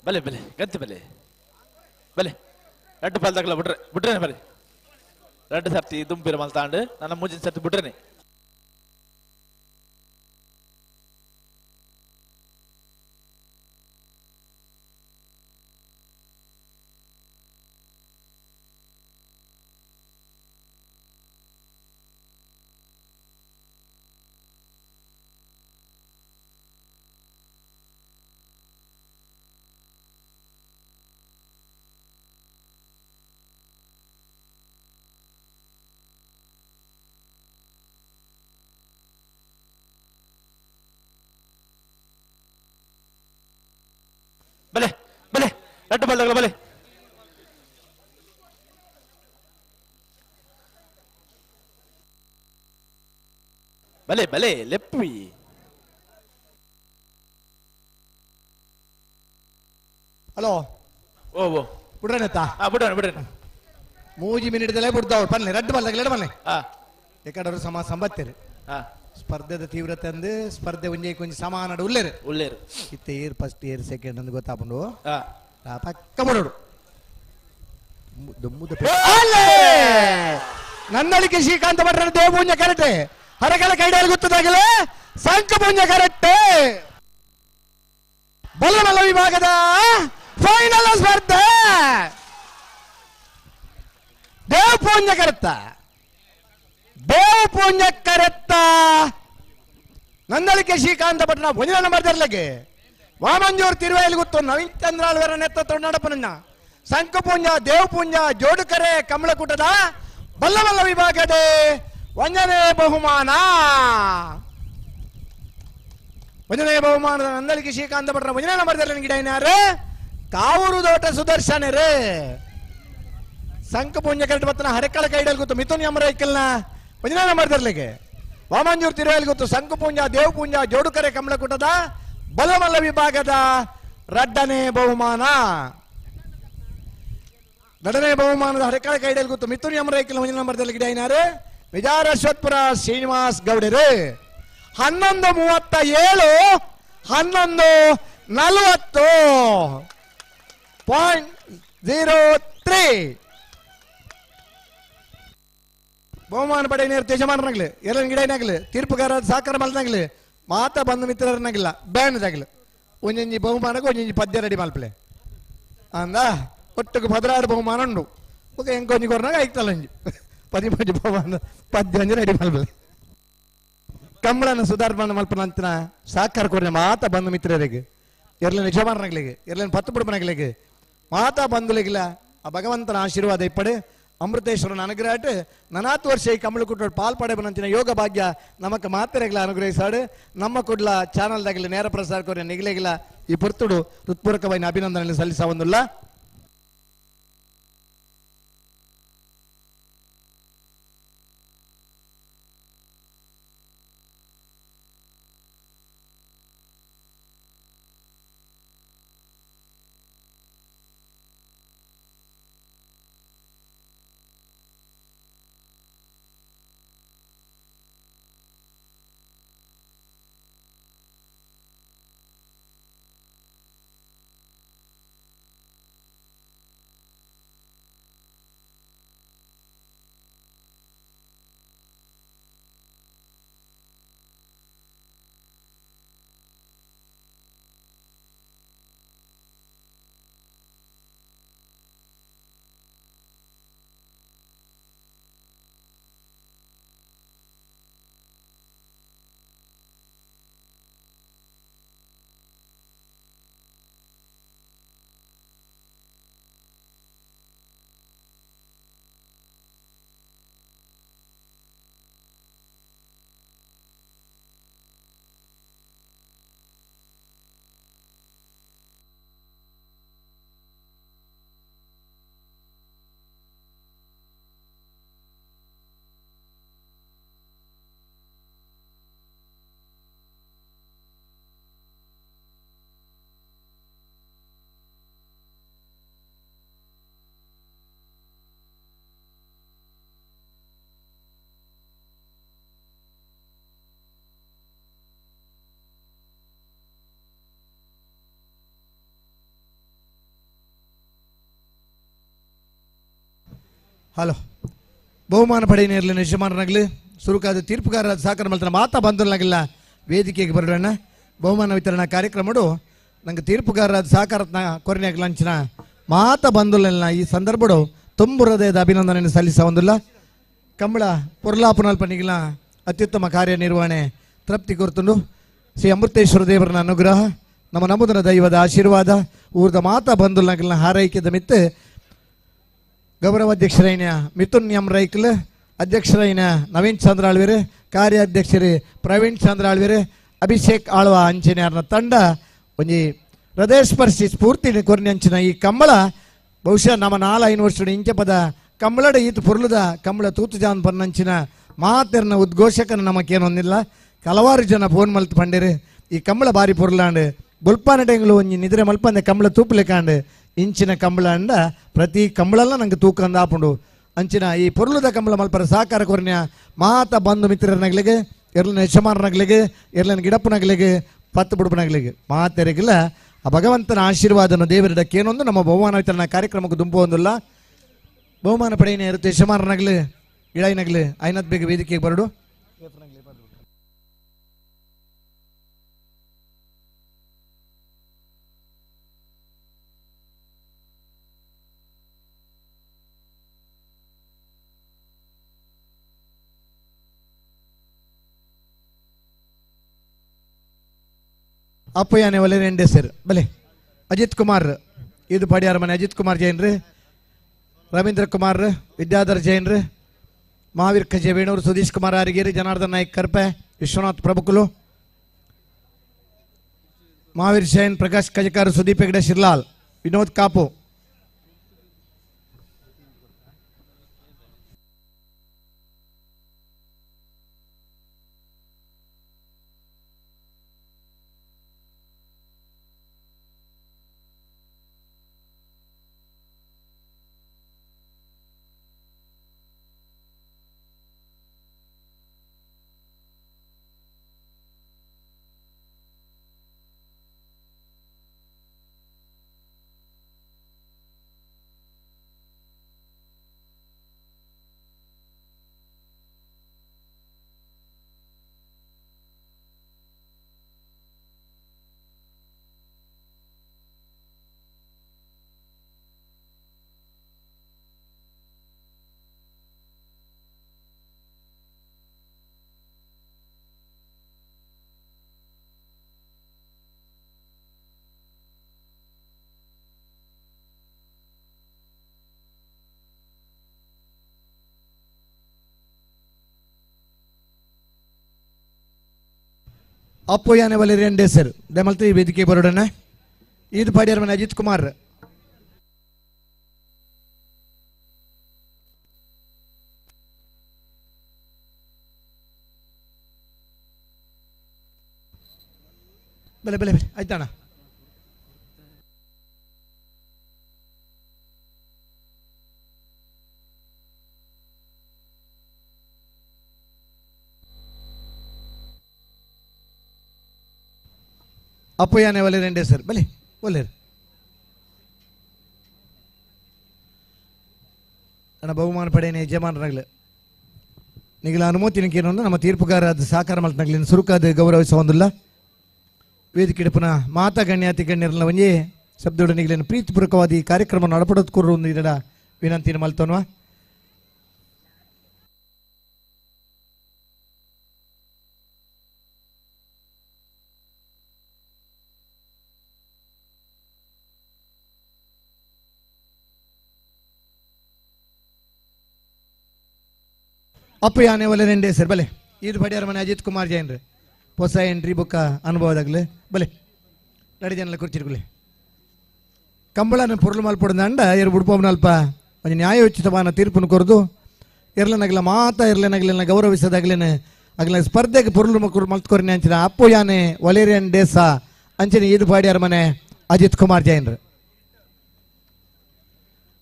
ಬಲೆ ಬಲೆ ಗಂತಿ ಬಲೆ ಬಲೆ ರಡ್ಡು ಪಾಲ್ದಾಗಲ ಬಿಡ್ರೆ ಬಿಡ್ರೇನೆ ಬಲೆ ರಡ್ಡು ಸರ್ತಿ ದುಂಪಿರ ಮಲ್ತಾಂಡು ನನ್ನ ಮೂಜಿನ ಸರ್ತಿ ಬಿಡ್ರೇನೆ ಬಲೆ ಬಲೆ ರಡ್ಡು ಬಲ್ದಾಗಲ ಬಲೆ ಬಲೆ ಬಲೆ ಲೆಪ್ಪಿ ಹಲೋ ಓ ಓ ಬಿಡ್ರೇನತ್ತಾ ಹಾ ಬಿಡೋಣ ಬಿಡ್ರೇನ ಮೂಜಿ ಮಿನಿಟ್ ದಲ್ಲೇ ಬಿಡ್ತಾವ್ ಪನ್ಲೆ ರಡ್ಡು ಬಲ್ದಾಗಲ ಎಡ ಬನ್ನಿ ಹಾ ಎಕಡರು ಸಮ ಸಂಬತ್ತೇರು ಹಾ ಸ್ಪರ್ಧೆದ ತೀವ್ರತೆ ಅಂದು ಸ್ಪರ್ಧೆ ಒಂಜೆ ಕೊಂಚ ಸಮಾನ ಉಲ್ಲೇರು ಉಲ್ಲೇರು ಇತ್ತೆ ಏರ್ ಫಸ್ಟ್ ಏರ್ ಸೆಕೆಂಡ್ ಅಂದು ಗೊತ್ತಾಪುಂಡು ಹಾ ಪಕ್ಕ ಬಿಡೋಡು ದೊಮ್ಮುದ ನನ್ನಳಿಕೆ ಶ್ರೀಕಾಂತ ಭಟ್ರ ದೇವಪೂಂಜ ಕರೆಕ್ಟ್ ಹರಕಲ ಕೈಡಾಲ್ ಗೊತ್ತದಾಗಲೇ ಸಂಕಪುಂಜ ಕರೆಕ್ಟ್ ಬಲ್ಲಮಲ್ಲ ವಿಭಾಗದ ಫೈನಲ್ ಸ್ಪರ್ಧೆ ದೇವಪೂಂಜ ಕರೆತ್ತ ದೇವಪೂಂಜ ಕರೆತ್ತ ನಂದಳಿಕೆ ಶ್ರೀಕಾಂತ ಭಟ್ನ ಒಂದಿನ ನಂಬರ್ ದರ್ಲಗೆ ವಾಮಂಜೂರ್ ತಿರುವಾಯಿಲ್ ಗೊತ್ತು ನವೀನ್ ಚಂದ್ರಾಳ್ವರ ನೆತ್ತ ತೊಂಡಪನನ್ನ ಸಂಕಪುಂಜ ದೇವಪುಂಜ ಜೋಡುಕರೆ ಕಮಲಕೂಟದ ಬಲ್ಲಮಲ್ಲ ವಿಭಾಗದ ಒಂದನೇ ಬಹುಮಾನ ಒಂದನೇ ಬಹುಮಾನದ ನಂದಳಿಕೆ ಶ್ರೀಕಾಂತ ಭಟ್ರ ಒಂದನೇ ನಂಬರ್ ದರ್ಲನ್ ಗಿಡ ಏನಾರು ಕಾವೂರು ದೋಟ ಸುದರ್ಶನರೇ ಸಂಕಪುಂಜ ಕರೆಕ್ಟ್ ಬತ್ತನ ಹರಕಳ ಕೈಡಲ್ ಗೊತ್ತು ಮಿಥುನ್ ಯಮರೈಕಲ್ನ ಒಂದನೇ ನಂಬರ್ ದರ್ಲಿಗೆ ವಾಮಂಜೂರ್ ತಿರುವಾಯಿಲ್ ಗೊತ್ತು ಸಂಕಪುಂಜ ದೇವಪುಂಜ ಜೋಡುಕರೆ ಕಮಲಕೂಟದ ಬಲಮಲ್ಲ ವಿಭಾಗದ ರಡ್ಡನೇ ಬಹುಮಾನ ಎರಡನೇ ಬಹುಮಾನದ ಹರಕಳ ಕೈಡಲ್ ಗೊತ್ತು ಮಿಥುನ್ ಯಮರೈಕಲ್ ಒಂದನೇ ನಂಬರ್ ಗಿಡ ಏನಾರು ವಿಜಾರಶ್ವತ್ಪುರ ಶ್ರೀನಿವಾಸ್ ಗೌಡರು 11:37 11:40.03 ಬಹುಮಾನ ಪಡೆಯ ಯಜಮಾನರಾಗ್ಲಿ ಎಲ್ಲ ಗಿಡ ಏನಾಗಲಿ ತೀರ್ಪುಗಾರ ಸಹಕಾರ ಮಲ್ದಾಗ್ಲಿ ಮಾತಾ ಬಂಧು ಮಿತ್ರರನ್ನಾಗಿಲ್ಲ ಬ್ಯಾನ್ದಾಗ್ಲಿ ಒಂಜೊಂಜಿ ಬಹುಮಾನಕ್ಕೆ ಒಂಜೊಂಜಿ ಪದ್ಯ ರೆಡಿ ಮಲ್ಪಲೆ ಅಂದ ಒಟ್ಟುಕು 16 ಬಹುಮಾನ ಉಂಡು ఒక ಎಂಕೊಂಜಿ ಕೊರ್ನಾಗ ಐಕ್ತಲ್ಲ ಒಂಜಿ ಪದಿಮೂಜಿ ಬಹುಮಾನ ಪದ್ಯ ಒಂಜಿ ರೆಡಿ ಮಲ್ಪಲೆ ಕಂಬಳನ ಸುಧಾರಣೆ ಮಲ್ಪನ ಅಂತಿನ ಸಹಕಾರ ಕೊರ್ನ ಮಾತಾ ಬಂಧು ಮಿತ್ರರಿಗೆ ಎರ್ಲನ ಯಜಮಾನರಾಗ್ಲಿಗೆ ಎರ್ಲನ ಪತ್ತು ಬುಡಮನಾಗ್ಲಿಗೆ ಮಾತಾ ಬಂಧುಲಿಗಿಲ್ಲ ಆ ಭಗವಂತನ ಆಶೀರ್ವಾದ ಇಪ್ಪಡೆ ಅಮೃತೇಶ್ವರನ ಅನುಗ್ರಹ ನನಾತ್ ವರ್ಷ ಈ ಕಮಲಕುಟ್ಟ ಪಾಲ್ ಪಡೆಬನಂತಿನ ಯೋಗ ಭಾಗ್ಯ ನಮಕ್ ಮಾತೆರೆಗ್ಲ ಅನುಗ್ರಹಿಸಾಡು ನಮ್ಮ ಕುಡ್ಲ ಚಾನಲ್ದಾಗಲಿ ನೇರ ಪ್ರಸಾರ ಕೊರೆ ನಿಗಲೆಗಿಲ್ಲ ಈ ಪುರ್ತುಡು ಹೃತ್ಪೂರ್ವಕವಾಗಿ ಅಭಿನಂದನೆ ಸಲ್ಲಿಸವಂದುಲ್ಲ. Hello ಬಹುಮಾನ ಪಡೆಯನೇರ್ಲಿನ ಯಜಮಾನರಾಗಲಿ ಸುರುಕಾದ ತೀರ್ಪುಗಾರರಾದ ಸಹಕಾರ ಮಲ್ತನ ಮಾತಾ ಬಂಧುಲಾಗಿಲ್ಲ ವೇದಿಕೆಗೆ ಬರೋಣ. ಬಹುಮಾನ ವಿತರಣಾ ಕಾರ್ಯಕ್ರಮಡು ನಂಗೆ ತೀರ್ಪುಗಾರರಾದ ಸಹಕಾರತ್ನ ಕೊರನೆಯಾಗ ಲಂಚನ ಮಾತಾ ಬಂಧುಲೆಲ್ಲ ಈ ಸಂದರ್ಭಡು ತುಂಬು ಹೃದಯದ ಅಭಿನಂದನೆಯನ್ನು ಸಲ್ಲಿಸ ಒಂದಿಲ್ಲ. ಕಂಬಳ ಪೊರ್ಲಾಪುನಲ್ಪನಿಗಿಲ್ಲ ಅತ್ಯುತ್ತಮ ಕಾರ್ಯನಿರ್ವಹಣೆ ತೃಪ್ತಿ ಕೊರ್ತುಂಡು. ಶ್ರೀ ಅಮೃತೇಶ್ವರ ದೇವರನ ಅನುಗ್ರಹ, ನಮ್ಮ ನಮುದನ ದೈವದ ಆಶೀರ್ವಾದ, ಊರ್ದ ಮಾತಾ ಬಂಧುಲನಾಗಿಲ್ಲ ಹಾರೈಕೆದ ಮಿತ್ತು ಗೌರವಾಧ್ಯಕ್ಷರೈನ ಮಿಥುನ್ ಎಂ ರೈಕ್ಲ್, ಅಧ್ಯಕ್ಷರೈನ ನವೀನ್ ಚಂದ್ರ ಆಳ್ವೇರು, ಕಾರ್ಯಾಧ್ಯಕ್ಷರು ಪ್ರವೀಣ್ ಚಂದ್ರ ಆಳ್ವೇರು, ಅಭಿಷೇಕ್ ಆಳ್ವ ಅಂಚಿನಾರ್ನ ತಂಡ ಒಂಜಿ ಹೃದಯಸ್ಪರ್ಶಿ ಸ್ಫೂರ್ತಿ ಕೊರ್ನಿ ಅಂಚಿನ ಈ ಕಂಬಳ ಬಹುಶಃ ನಮ್ಮ 4-5 ವರ್ಷ ಇಂಚೆ ಪದ ಕಂಬಳಡ ಈತ ಪೊರ್ಲುದ ಕಂಬಳ ತೂತು ಜಾನ್ ಪನ್ನಂಚಿನ ಮಾತೆರ್ನ ಉದ್ಘೋಷಕನ ನಮಕೇನೊಂದಿಲ್ಲ. ಹಲವಾರು ಜನ ಫೋನ್ ಮಲ್ತು ಪಂಡೇರು ಈ ಕಂಬಳ ಬಾರಿ ಪೊರ್ಲಾಂಡು ಬೊಲ್ಪಾನ ಟೈಂಗ್ಲು ಒಂಜಿ ನಿದ್ರೆ ಮಲ್ಪಂದೆ ಕಂಬಳ ತೂಪುಲೆಕಾಂಡು ಇಂಚಿನ ಕಂಬಳ ಅಂಡ ಪ್ರತಿ ಕಂಬಳಲ್ಲ ನಂಗೆ ತೂಕಂದ ಆಪುಂಡು. ಅಂಚಿನ ಈ ಪೊರ್ಲುದ ಕಂಬಳ ಮಲ್ಪರ ಸಹಕಾರ ಕೊರ್ನ್ಯ ಮಾತ ಬಂಧು ಮಿತ್ರರನಗ್ಲಿಗೆ, ಎರ್ಲನ ಯಜಮಾನರನಗ್ಲಿಗೆ, ಎರ್ಲನ ಗಿಡಪ್ಪನಗ್ಲಿಗೆ, ಪತ್ತು ಬುಡುಪನಗ್ಲಿಗೆ ಮಾತೆರಿಗಿಲ್ಲ ಆ ಭಗವಂತನ ಆಶೀರ್ವಾದನ ದೇವರಿಡಕ್ಕೇನೊಂದು ನಮ್ಮ ಬಹುಮಾನ ವಿತರಣಾ ಕಾರ್ಯಕ್ರಮಕ್ಕೆ ದುಂಬು ಒಂದಿಲ್ಲ. ಬಹುಮಾನ ಪಡೆಯನೇ ಇರುತ್ತೆ ಯಜಮಾನರನಗ್ಲಿ ಇಳೈನಗ್ಲಿ ಐನತ್ ಬೇಗ ವೇದಿಕೆಗೆ ಬರಡು. ಅಪ್ಪಯ್ಯನೆ ಒಲೆ ರೆಂಡೆ ಸರ್ ಬಲೆ ಅಜಿತ್ ಕುಮಾರ್ ಇದು ಪಡಿಯಾರ ಮನೆ ಅಜಿತ್ ಕುಮಾರ್ ಜೈನ್ರಿ, ರವೀಂದ್ರ ಕುಮಾರ್, ವಿದ್ಯಾಧರ್ ಜೈನ್ರಿ, ಮಹಾವೀರ್ ಖಜೆ ವೇಣೂರು, ಸುಧೀಶ್ ಕುಮಾರ್ ಆರಿಗೇರಿ, ಜನಾರ್ದನ್ ನಾಯ್ಕ್ ಕರ್ಪೆ, ವಿಶ್ವನಾಥ್ ಪ್ರಭುಕುಲು, ಮಹಾವೀರ್ ಜೈನ್, ಪ್ರಕಾಶ್ ಕಜಕಾರ್, ಸುದೀಪ್ ಹೆಗ್ಡೆ ಶಿರ್ಲಾಲ್, ವಿನೋದ್ ಕಾಪು. ಅಪ್ಪಯ್ಯನೆ ವಲೇರಿಯನ್ ಡೇಸರ್ ದಮಲ್ತಿ ವೇದಿಕೆ ಬರೋಡನ ಈದ್ ಪಾಡಿಯರ್ ಮನೆ ಅಜಿತ್ ಕುಮಾರ್. ಬೆಲೆ ಬೆಲೆ ಬೆಲೆ ಆಯ್ತಣ್ಣ. ಅಪ್ಪಯ್ಯನೆ ಒಲೆ ಸರ್ ಬಲಿ ಒಲ್ಲೇರು ಅಣ್ಣ ಬಹುಮಾನ ಪಡೆಯನೆ ಯಜಮಾನರಾಗಲಿ ನಿಗಲ ಅನುಮತಿನಕೇನೊಂದು ನಮ್ಮ ತೀರ್ಪುಗಾರ ಅದು ಸಹಕಾರ ಮಲ್ತನಾಗಲಿ ಸುರುಕಾದ ಗೌರವಿಸ ಒಂದಿಲ್ಲ. ವೇದಿಕೆ ಪುನಃ ಮಾತಾ ಗಣ್ಯಾತಿ ಗಣ್ಯರಲ್ಲ ಒಂಜೇ ಶಬ್ದೋಡ ನಿಗಲೇನು ಪ್ರೀತಿಪೂರ್ವಕವಾದ ಈ ಕಾರ್ಯಕ್ರಮ ನಡಪಡೋದ್ಕೂರು ಒಂದು ಇದರ ವಿನಂತಿನ ಮಲ್ತೋನ್ವಾ. ಅಪ್ಪಯ್ಯನೆ ಒಲೆ ರೆಂಡೆ ಸರ್ ಬಲೆ ಇದು ಬಡಿಯಾರ ಮನೆ ಅಜಿತ್ ಕುಮಾರ್ ಜೈನ್ರಿ ಹೊಸ ಎಂಟ್ರಿ ಬುಕ್ಕ ಅನುಭವದಾಗಲಿ ಬಲೆ ನಡಿ ಜನಲ ಕುರ್ಚಿರ್ಗುಲಿ ಕಂಬಳನ ಪೊರ್ಲು ಮಲ್ಪೊಡ್ದಂಡ ಎರು ಬುಡ್ಪೊಬ್ನಲ್ಪ ಒಂಜಿ ನ್ಯಾಯೋಚಿತವಾನ ತೀರ್ಪುನು ಕೊರ್ದು ಎರ್ಲನಗಲ ಮಾತಾ ಎರ್ಲನಗಲಿನ ಗೌರವಿಸದಾಗ್ಲೇನೆ ಅಗಲ ಸ್ಪರ್ಧೆಗೆ ಪೊರ್ಲು ಮಕ್ಕಳು ಮಲ್ತ್ಕೊರ್ನೆ ಅಂಚಿನ ಅಪ್ಪು ಯಾನೆ ವಲೇರಿಯನ್ ಡೇಸಾ ಅಂಚಿನ ಈದು ಪಾಡ್ಯಾರ ಮನೆ ಅಜಿತ್ ಕುಮಾರ್ ಜೈನ್ರು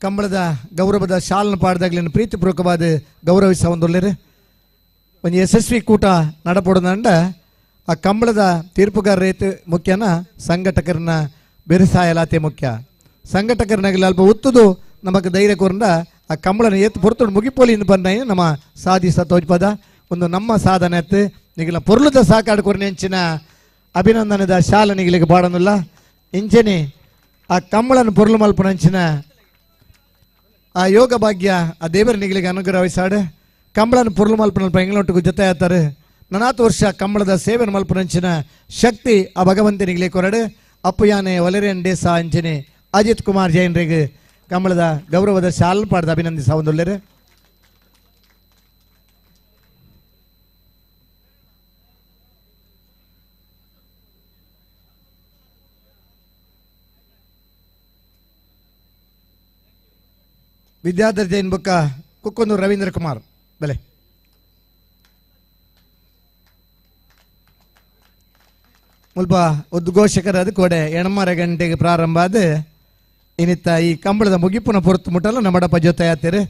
ಕಂಬಳದ ಗೌರವದ ಶಾಲನ ಪಾಡ್ದಾಗ್ಲಿನ ಪ್ರೀತಿಪೂರ್ವಕವಾದ ಗೌರವಿಸ ಒಂದೊಳ್ಳೆರು ಒಂದು ಯಶಸ್ವಿ ಕೂಟ ನಡಪೊಡದಂಡ ಆ ಕಂಬಳದ ತೀರ್ಪುಗಾರ ರೈತ ಮುಖ್ಯನ ಸಂಘಟಕರನ್ನ ಬೆರೆಸಾಯಲಾತೆ ಮುಖ್ಯ ಸಂಘಟಕರನಾಗಲಿ ಅಲ್ಪ ಒತ್ತುದು ನಮಗೆ ಧೈರ್ಯ ಕೋರಂಡ ಆ ಕಂಬಳನ ಏತ್ ಪೊರ್ತುಡು ಮುಗಿಪೋಲಿ ಪನ್ನ ನಮ್ಮ ಸಾಧಿಸ ತೋಜ್ಪದ ಒಂದು ನಮ್ಮ ಸಾಧನೆ ಅತ್ತು ನಿಗಲ ಪೊರ್ಲುದ ಸಾಕಾಡು ಕೊರ್ನೆಂಚಿನ ಅಭಿನಂದನದ ಶಾಲ ನಿಗಲಿಗೆ ಬಾಡನುಲ್ಲ ಇಂಚನೆ ಆ ಕಂಬಳನ ಪೊರ್ಲು ಮಲ್ಪನಂಚಿನ ಆ ಯೋಗ ಭಾಗ್ಯ ಆ ದೇವರ ನಿಗಲಿಗೆ ಅನುಗ್ರಹಿಸಾಡು ಕಂಬಳನ ಪೊರ್ಲು ಮಲ್ಪನಲ್ಪ ಎಂಗ್ಲೊಟ್ಟಿಗೂ ಜೊತೆ ಆತಾರೆ ನನಾತು ವರ್ಷ ಕಂಬಳದ ಸೇವೆನ ಮಲ್ಪನಂಚಿನ ಶಕ್ತಿ ಆ ಭಗವಂತನಿಗಲಿ ಕೊರಡು ಅಪ್ಪುಯಾನೆ ಒಲೆರೇನ್ ಡೇಸಾ ಅಂಚನೆ ಅಜಿತ್ ಕುಮಾರ್ ಜೈನ್ರಿಗೆ ಕಂಬಳದ ಗೌರವದ ಶಾಲ್ ಪಾಡ್ದ ಅಭಿನಂದಿಸ ಒಂದೊಳ್ಳೆರು. ವಿದ್ಯಾಧರ್ ಜೈನ್ ಬುಕ್ಕ ಕುಕ್ಕೊಂದೂರು ರವೀಂದ್ರ ಕುಮಾರ್ ಬೆಲೆ. ಮುಲ್ಪ ಉದ್ಘೋಷಕರಾದ ಕೋಡೆ 8:30 ಗಂಟೆಗೆ ಪ್ರಾರಂಭ ಆದ ಇನ್ನಿತ್ತ ಈ ಕಂಬಳದ ಮುಗಿಪುನ ಪೊರ್ತು ಮುಟ್ಟಲ್ಲ ನಮ್ಮಡಪ್ಪ ಜೊತೆ ಆತೀರಿ.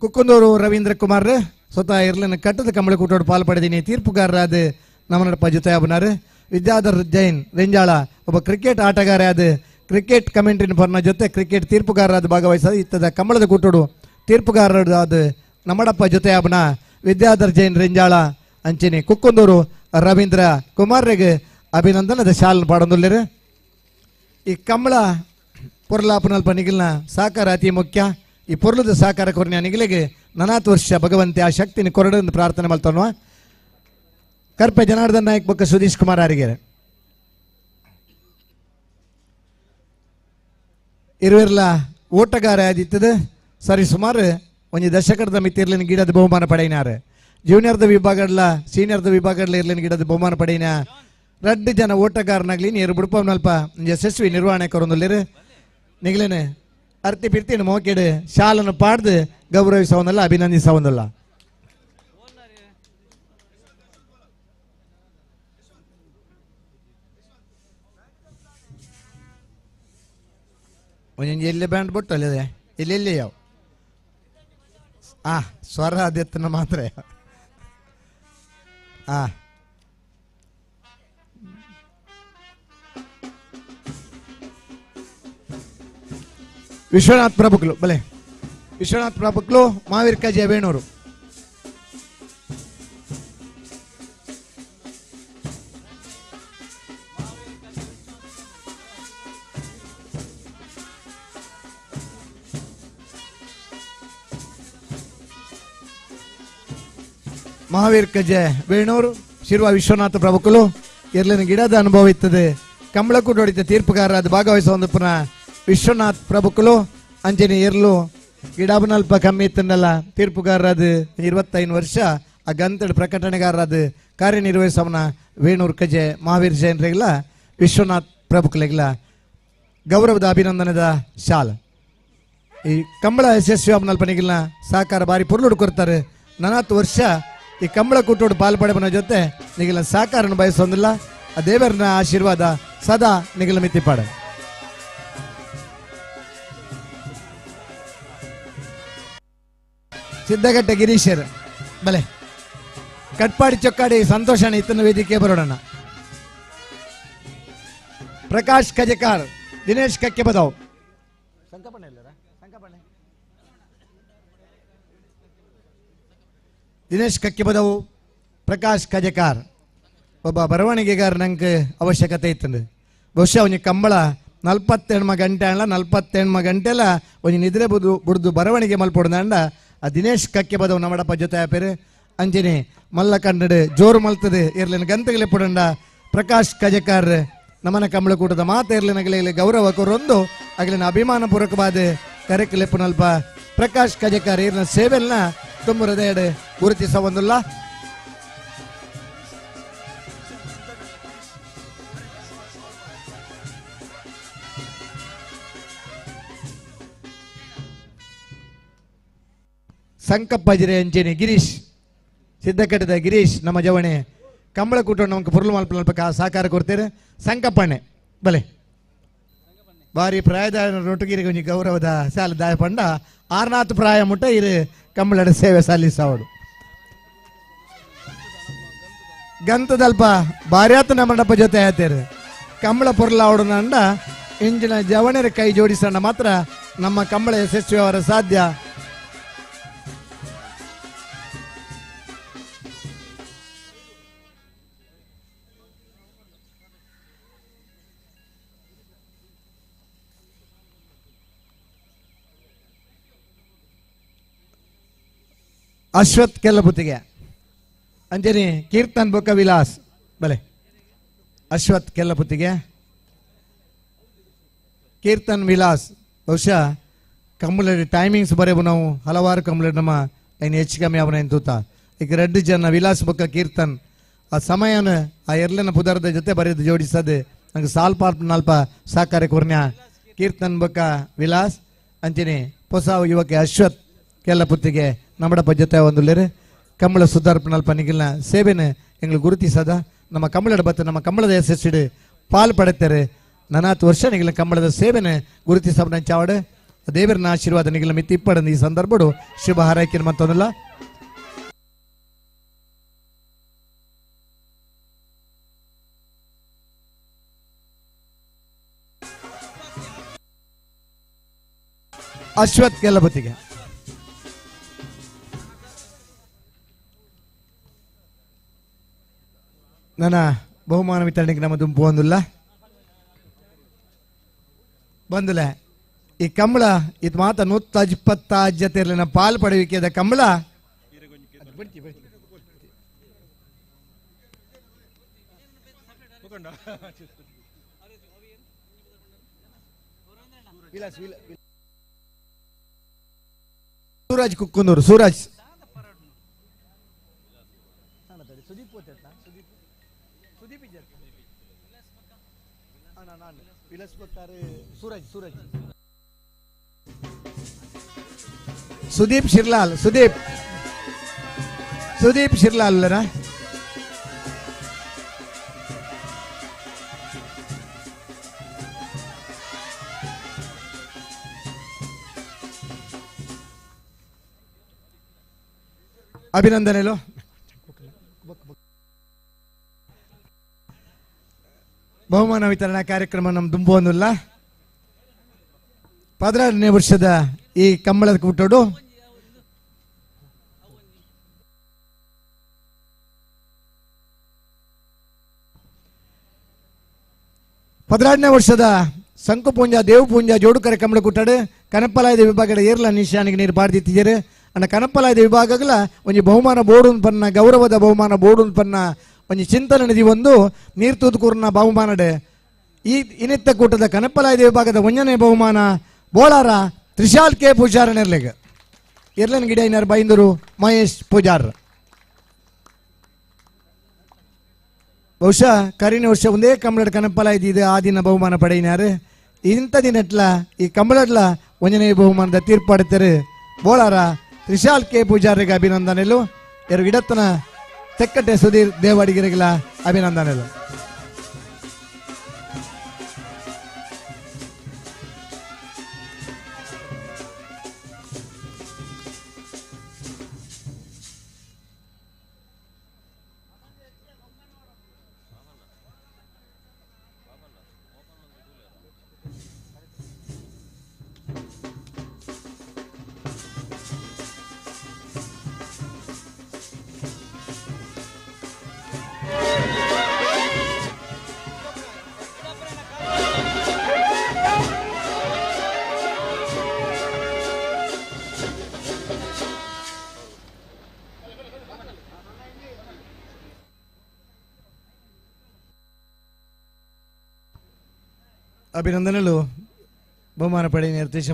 ಕುಕ್ಕಂದೂರು ರವೀಂದ್ರ ಕುಮಾರ್ ಸ್ವತಃ ಇರ್ಲಿನ ಕಟ್ಟದ ಕಂಬಳಿ ಕೂಟೋಡು ಪಾಲು ಪಡೆದೀನಿ ತೀರ್ಪುಗಾರರಾದ ನಮ್ಮನಡಪ್ಪ ಜೊತೆ ಆಬನಾರು. ವಿದ್ಯಾಧರ್ ಜೈನ್ ರೆಂಜಾಳ ಒಬ್ಬ ಕ್ರಿಕೆಟ್ ಆಟಗಾರ ಆದ ಕ್ರಿಕೆಟ್ ಕಮೆಂಟ್ರಿನ ಪರ್ನ ಜೊತೆ ಕ್ರಿಕೆಟ್ ತೀರ್ಪುಗಾರರಾದ ಭಾಗವಹಿಸೋದು ಇತ್ತದ ಕಂಬಳದ ಕೂಟೋಡು ತೀರ್ಪುಗಾರರಾದ ನಮ್ಮಡಪ್ಪ ಜೊತೆ ಆಬನ ವಿದ್ಯಾಧರ್ ಜೈನ್ ರೆಂಜಾಳ ಅಂಚಿನಿ ಕುಕ್ಕಂದೂರು ರವೀಂದ್ರ ಕುಮಾರ್ರಿಗೆ ಅಭಿನಂದನದ ಶಾಲನ ಪಾಡೊಂದುಲ್ಲೇರು. ಈ ಕಂಬಳ ಪೊರ್ಲಾಪನಲ್ಪ ನಿಗಿಲ್ನ ಸಾಕಾರ ಅತಿ ಮುಖ್ಯ. ಈ ಪೊರ್ಲದ ಸಾಕಾರ ಕೊರ್ನ ನಿಗಿಲಿಗೆ ನನಾತ್ ವರ್ಷ ಭಗವಂತೆ ಆ ಶಕ್ತಿನ ಕೊರಡನ್ನು ಪ್ರಾರ್ಥನೆ ಮಲ್ತನ್ವ. ಕರ್ಪೆ ಜನಾರ್ದನ್ ನಾಯಕ್ ಬೊಕ್ಕ ಸುಧೀಶ್ ಕುಮಾರ್ ಅರಿಗೆರೆ ಇರುವಿರ್ಲ ಓಟಗಾರ ಆದಿತ್ತದ ಸರಿ ಸುಮಾರು ಒಂಜಿ ದಶಕದ ಮಿತಿರ್ಲಿನ ಗಿಡದ ಬಹುಮಾನ ಪಡೆಯಿನಾರು. ಜೂನಿಯರ್ದ ವಿಭಾಗಡ್ಲ ಸೀನಿಯರ್ದ ವಿಭಾಗಡ್ಲ ಇರ್ಲಿನ ಗಿಡದ ಬಹುಮಾನ ಪಡೆಯಿನ ರಡ್ಡು ಜನ ಓಟಗಾರನಾಗ್ಲಿ ನೀರು ಬುಡ್ಪನಲ್ಪ ಯಶಸ್ವಿ ನಿರ್ವಹಣೆ ಕೊರೊಂದುಲ್ಲೇರು. ನಿಗಲೇನೆ ಅರ್ತಿ ಪಿರ್ತಿನ ಮೋಕೆಡು ಶಾಲನ್ನು ಪಾಡ್ದು ಗೌರವಿಸವನ್ನಲ್ಲ ಅಭಿನಂದಿಸವನ್ನಲ್ಲ. ಒಂದೊಂದು ಎಲ್ಲಿ ಬ್ಯಾಂಡ್ ಬಿಟ್ಟು ಅಲ್ಲಿದೆ ಎಲ್ಲೆಲ್ಲಿ ಯಾವ ಆ ಸ್ವರ ಅದೆತ್ತನ ಮಾತ್ರ ಆ ವಿಶ್ವನಾಥ್ ಪ್ರಭುಕ್ಲು ಬಲೆ ವಿಶ್ವನಾಥ್ ಪ್ರಭುಕ್ಲು ಮಾವೀರ್ ಕಜೆ ವೇಣೂರು. ಮಹಾವೀರ್ ಕಜೆ ವೇಣೂರು ಶಿರ್ವ ವಿಶ್ವನಾಥ ಪ್ರಭುಕುಲು ಇರ್ಲಿನ ಗಿಡದ ಅನುಭವ ಇತ್ತದೆ. ಕಂಬಳಕ್ಕೂ ಹೊಡಿತ ತೀರ್ಪುಗಾರ ಅದು ಭಾಗವಹಿಸುವ ಒಂದು ಪುನಃ ವಿಶ್ವನಾಥ್ ಪ್ರಭುಕುಲು ಅಂಜನಿ ಇರ್ಲು ಗಿಡಬನಲ್ಪ ಕಮ್ಮಿ ಇತ್ತನ್ನಲ್ಲ ತೀರ್ಪುಗಾರರಾದ 25 ವರ್ಷ ಆ ಗಂತಡು ಪ್ರಕಟಣೆಗಾರರಾದ ಕಾರ್ಯನಿರ್ವಹಿಸವನ ವೇಣೂರು ಕಜೆ ಮಹಾವೀರ್ ಜೈನ್ರಿಗಿಲ್ಲ ವಿಶ್ವನಾಥ್ ಪ್ರಭುಕುಲಿಗಿಲ್ಲ ಗೌರವದ ಅಭಿನಂದನದ ಶಾಲ. ಈ ಕಂಬಳ ಯಶಸ್ವಿ ಅಬ್ನಲ್ಪನಿಗಿಲ್ಲ ಸಹಕಾರ ಬಾರಿ ಪೊರ್ಲುಡು ಕೊಡ್ತಾರೆ. 40 ವರ್ಷ ಈ ಕಂಬಳ ಕೂಟೋಡು ಪಾಲ್ಪಡೆಬನ ಜೊತೆ ನಿಗಿಲ್ಲ ಸಹಕಾರನ ಬಯಸೋದಿಲ್ಲ. ಆ ದೇವರನ ಆಶೀರ್ವಾದ ಸದಾ ನಿಗಿಲ ಮಿತಿಪಾಡ. ಸಿದ್ದಗಟ್ಟೆ ಗಿರೀಶರ್ ಬಲೆ ಕಟ್ಪಾಡಿ ಚೊಕ್ಕಾಡಿ ಸಂತೋಷಣ ಇತ್ತನ ವೇದಿಕೆ ಬರೋಣ. ಪ್ರಕಾಶ್ ಕಜೆಕಾರ್ ದಿನೇಶ್ ಕಕ್ಕೆ ಬದಾವ್ ದಿನೇಶ್ ಕಕ್ಕೆಬದವು ಪ್ರಕಾಶ್ ಕಜೆಕಾರ್ ಒಬ್ಬ ಬರವಣಿಗೆಗಾರ ನಂಗೆ ಅವಶ್ಯಕತೆ ಇತ್ತು. ಬಹುಶಃ ಅವನಿಗೆ ಕಂಬಳ 48 ಗಂಟೆ ಅಲ್ಲ 48 ಗಂಟೆಲ್ಲ ಒಂಜಿ ನಿದ್ರೆ ಬುದು ಬುಡ್ದು ಬರವಣಿಗೆ ಮಲ್ಪೊಡ್ದಂಡ ಆ ದಿನೇಶ್ ಕಕ್ಕೆಬದವು ನಮ್ಮಡಪ್ಪ ಜೊತೆ ಆಪೇರು. ಅಂಜನಿ ಮಲ್ಲ ಕನ್ನಡ ಜೋರು ಮಲ್ತದೆ ಇರ್ಲಿನ ಗಂತಗಲೆ ಪುಡಂಡ ಪ್ರಕಾಶ್ ಕಜೆಕಾರ್ ನಮನ ಕಂಬಳಕೂಟದ ಮಾತು ಇರ್ಲಿನ ಗೌರವ ಕೊರೊಂದು ಅಗಲಿನ ಅಭಿಮಾನ ಪೂರ್ವಕವಾದ ಕರೆಕಲೆಪ್ಪುನಲ್ಪ ಪ್ರಕಾಶ್ ಕಜೆಕಾರ್ ಇರ್ನ ಸೇವೆಲ್ನ ತುಂಬ ಹೃದಯಡ್ ಗುರುತಿಸ ಒಂದುಲ್ಲ. ಸಂಕಪ್ಪ ಜಿರೆ ಅಂಚೇನಿ ಗಿರೀಶ್ ಸಿದ್ದಕಟ್ಟದ ಗಿರೀಶ್ ನಮ್ಮ ಜವಣೆ ಕಂಬಳಕೂಟ ನಮಗೆ ಪುರ್ಲು ಮಲ್ಪ ಸಹಕಾರ ಕೊಡ್ತೇವೆ. ಸಂಕಪ್ಪಣ್ಣೆ ಬಲೆ ಬಾರಿ ಪ್ರಾಯದ ರೊಟ್ಟುಗಿರಿಗೆ ಒಂಜಿ ಗೌರವದ ಸಾಲ ದಾಯ ಪಂಡ ಆರ್ನಾಥ್ ಪ್ರಾಯ ಮುಟ್ಟ ಇರು ಕಂಬಳಡ ಸೇವೆ ಸಲ್ಲಿಸವಡು. ಗಂತದಲ್ಪ ಬಾರ್ಯಾತ ನಮ್ಮಡಪ್ಪ ಜೊತೆ ಆಯ್ತೇರು ಕಂಬಳ ಪೊರ್ಲಾವಡನಂಡ ಇಂಜಿನ ಜವಣರ ಕೈ ಜೋಡಿಸೋಣ ಮಾತ್ರ ನಮ್ಮ ಕಂಬಳ ಯಶಸ್ವಿ ಅವರ ಸಾಧ್ಯ. ಅಶ್ವಥ್ ಕೆಲ್ಲಪುತ್ತಿಗೆ ಅಂಜನಿ ಕೀರ್ತನ್ ಬೊಕ್ಕ ವಿಲಾಸ್ ಬಲೆ. ಅಶ್ವಥ್ ಕೆಲ್ಲಪುತ್ತಿಗೆ ಕೀರ್ತನ್ ವಿಲಾಸ್ ಬಹುಶಃ ಕಂಬಳ ಟೈಮಿಂಗ್ಸ್ ಬರೆಯು ನಾವು ಹಲವಾರು ಕಂಬಳ ನಮ್ಮ ಏನು ಹೆಚ್ಚು ಕಮ್ಮಿ ಅವನ ತೂತ ಈಗ ರೆಡ್ಡು ಜನ ವಿಲಾಸ್ ಬೊಕ್ಕ ಕೀರ್ತನ್ ಆ ಸಮಯನ ಆ ಎರ್ಲನ ಪುದರದ ಜೊತೆ ಬರೆದು ಜೋಡಿಸದೆ ನಂಗೆ ಸಾಲ್ಪ ನಾಲ್ಪ ಸಹಕಾರ ಕೊರ್ನ್ಯ ಕೀರ್ತನ್ ಬೊಕ್ಕ ವಿಲಾಸ್ ಅಂಚನೆ ಹೊಸ ಯುವಕ ಅಶ್ವಥ್ ಕೆಲ್ಲಪುತ್ತಿಗೆ ನಮ್ಮಡಪ್ಪ ಜೊತೆ ಒಂದು ಲೇರು ಕಂಬಳ ಸುಧಾರ್ಪಣಲ್ಪ ನಿಗಿಲ್ನ ಸೇವೆನ ಎಂಗ್ಳು ಗುರುತಿಸದ ನಮ್ಮ ಕಂಬಳದ ಬತ್ತ ನಮ್ಮ ಕಂಬಳದ ಯಶಸ್ಸಿಡು ಪಾಲು ಪಡೆತಾರೆ ನನಾತ್ ವರ್ಷ ನಿಗಿಲ ಕಂಬಳದ ಸೇವೆನ ಗುರುತಿಸಬನ ಚಾವಡು ದೇವರನ ಆಶೀರ್ವಾದ ನಿಗಿಲ ಮಿತಿ ಇಪ್ಪಡಂದು ಈ ಸಂದರ್ಭಡು ಶುಭ ಹಾರೈಕೆ ಮತ್ತೊಂದಲ್ಲ. ಅಶ್ವಥ್ ಕೆಲ್ಲಪತಿಗೆ ನನ್ನ ಬಹುಮಾನ ವಿತರಣೆಗೆ ನಮ್ಮ ದುಂಪು ಒಂದಿಲ್ಲ ಬಂದಲೆ ಈ ಕಂಬಳ ಇದು ಮಾತ 125 ಜೊತೆ ಇರಲಿ ನಮ್ಮ ಪಾಲು ಪಡೆಯುವಿಕೆದ ಕಂಬಳ ಸೂರಜ್ ಕುಕ್ಕುಂದೂರು ಸೂರಜ್ ಸುದೀಪ್ ಶಿರ್ಲಾಲ್ ಸುದೀಪ್ ಸುದೀಪ್ ಶಿರ್ಲಾಲ್ ಅಭಿನಂದನೆಲು. ಬಹುಮಾನ ವಿತರಣಾ ಕಾರ್ಯಕ್ರಮ ನಮ್ಮ ದುಂಬುವನ್ನುಲ್ಲ 16ನೇ ವರ್ಷದ ಈ ಕಂಬಳದ ಕೂಟೋಡು ಪದ್ರಾಡನೇ ವರ್ಷದ ಸಂಕುಪೂಂಜ ದೇವಪೂಂಜ ಜೋಡುಕರೆ ಕಂಬಳ ಕೂಟಾಡು ಕನಪಲಾಯದ ವಿಭಾಗದ ಏರ್ಲ ನಿಶಾನಿಗೆ ನೀರು ಬಾರ್ದಿತ್ತಿದ್ದೀರಿ ಅಣ್ಣ. ಕನಪಲಾಯದ ವಿಭಾಗಗಳ ಒಂಜಿ ಬಹುಮಾನ ಬೋರ್ಡ್ ಪನ್ನ ಗೌರವದ ಬಹುಮಾನ ಬೋರ್ಡ್ ಪನ್ನ ಒಂಜಿ ಚಿಂತನೆ ನಿಧಿ ಒಂದು ನೀರು ತೂದುಕೂರ್ನ ಬಹುಮಾನಡೆ ಈ ಇನಿತ್ತ ಕೂಟದ ಕನಪಲಾಯದ ವಿಭಾಗದ ಒಂಜನೇ ಬಹುಮಾನ ಬೋಳಾರ ತ್ರಿಶಾಲ್ ಕೆ ಪೂಜಾರ ನೆರ್ಲೆಗ್ ಎರ್ಲನ್ ಗಿಡೈನರ್ ಬೈಂದೂರು ಮಹೇಶ್ ಪೂಜಾರ್. ಬಹುಶಃ ಕರಿನ ವರ್ಷ ಒಂದೇ ಕಂಬಳದ ಕನಪಲಾಯ್ದು ಇದು ಆ ದಿನ ಬಹುಮಾನ ಪಡೆಯಿನಾರು ಇಂಥ ದಿನಟ್ಲ ಈ ಕಂಬಳಡ್ಲ ಒಂಜನೇ ಬಹುಮಾನದ ತೀರ್ಪಾಡ್ತಾರೆ ಬೋಳಾರ ತ್ರಿಶಾಲ್ ಕೆ ಪೂಜಾರಿಗೆ ಅಭಿನಂದನೆಲು ಎರಡು ಇಡತ್ತನ ತೆಕ್ಕಟ್ಟೆ ಸುಧೀರ್ ದೇವಾಡಿಗರಿಗೆಲ್ಲ ಅಭಿನಂದನೆಲು. ಅಭಿನಂದನೆಗಳು ಬಹುಮಾನ ಪಡೆಯ ನಿರ್ದೇಶ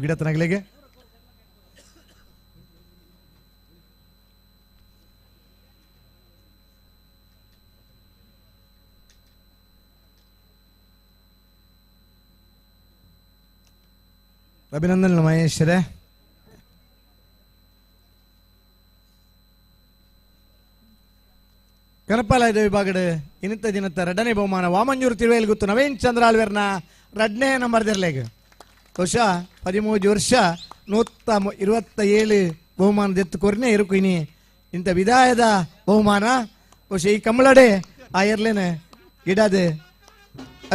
ಗಿಡತನಗಳಿಗೆ. ಅಭಿನಂದನೆ ಮಹೇಶ್ವರೇ. ಕನಪಾಲಯದ ವಿಭಾಗದ ಇನ್ನಿತ ದಿನತ್ತ ರಡ್ಡನೇ ಬಹುಮಾನ ವಾಮಂಜೂರು ತಿರುವೇಲ್ ಗುತ್ತು ನವೀನ್ ಚಂದ್ರ ಆಳ್ವೇರ್ನ ರಡ್ಡನೇ ನಂಬರ್ ದಿರ್ಲೇಗ. ಬಹುಶಃ 13 ವರ್ಷ 127 ಬಹುಮಾನದ ಎತ್ತು ಕೊರ್ನೆ ಇರುಕು ಇನಿ ಇಂಥ ವಿದಾಯದ ಬಹುಮಾನ. ಬಹುಶಃ ಈ ಕಂಬಳಡೆ ಆ ಎರ್ಲೇನೆ ಗಿಡಾದ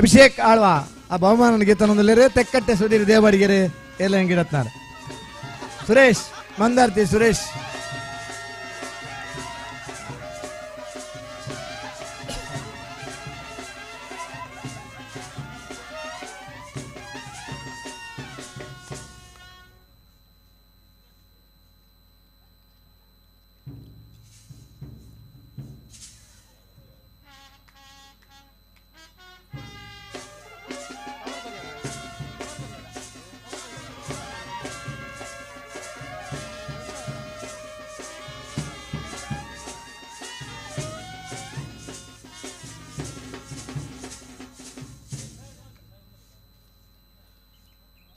ಅಭಿಷೇಕ್ ಆಳ್ವಾ ಆ ಬಹುಮಾನ ಗೆತ್ತನೊಂದುಲ್ಲೇರು ತೆಕ್ಕಟ್ಟೆ ಸುಧೀರ್ ದೇವಡಿಗೆರೆ ಎರ್ಲೇನ ಗಿಡತ್ನಾರ್ ಸುರೇಶ್ ಮಂದಾರ್ತಿ ಸುರೇಶ್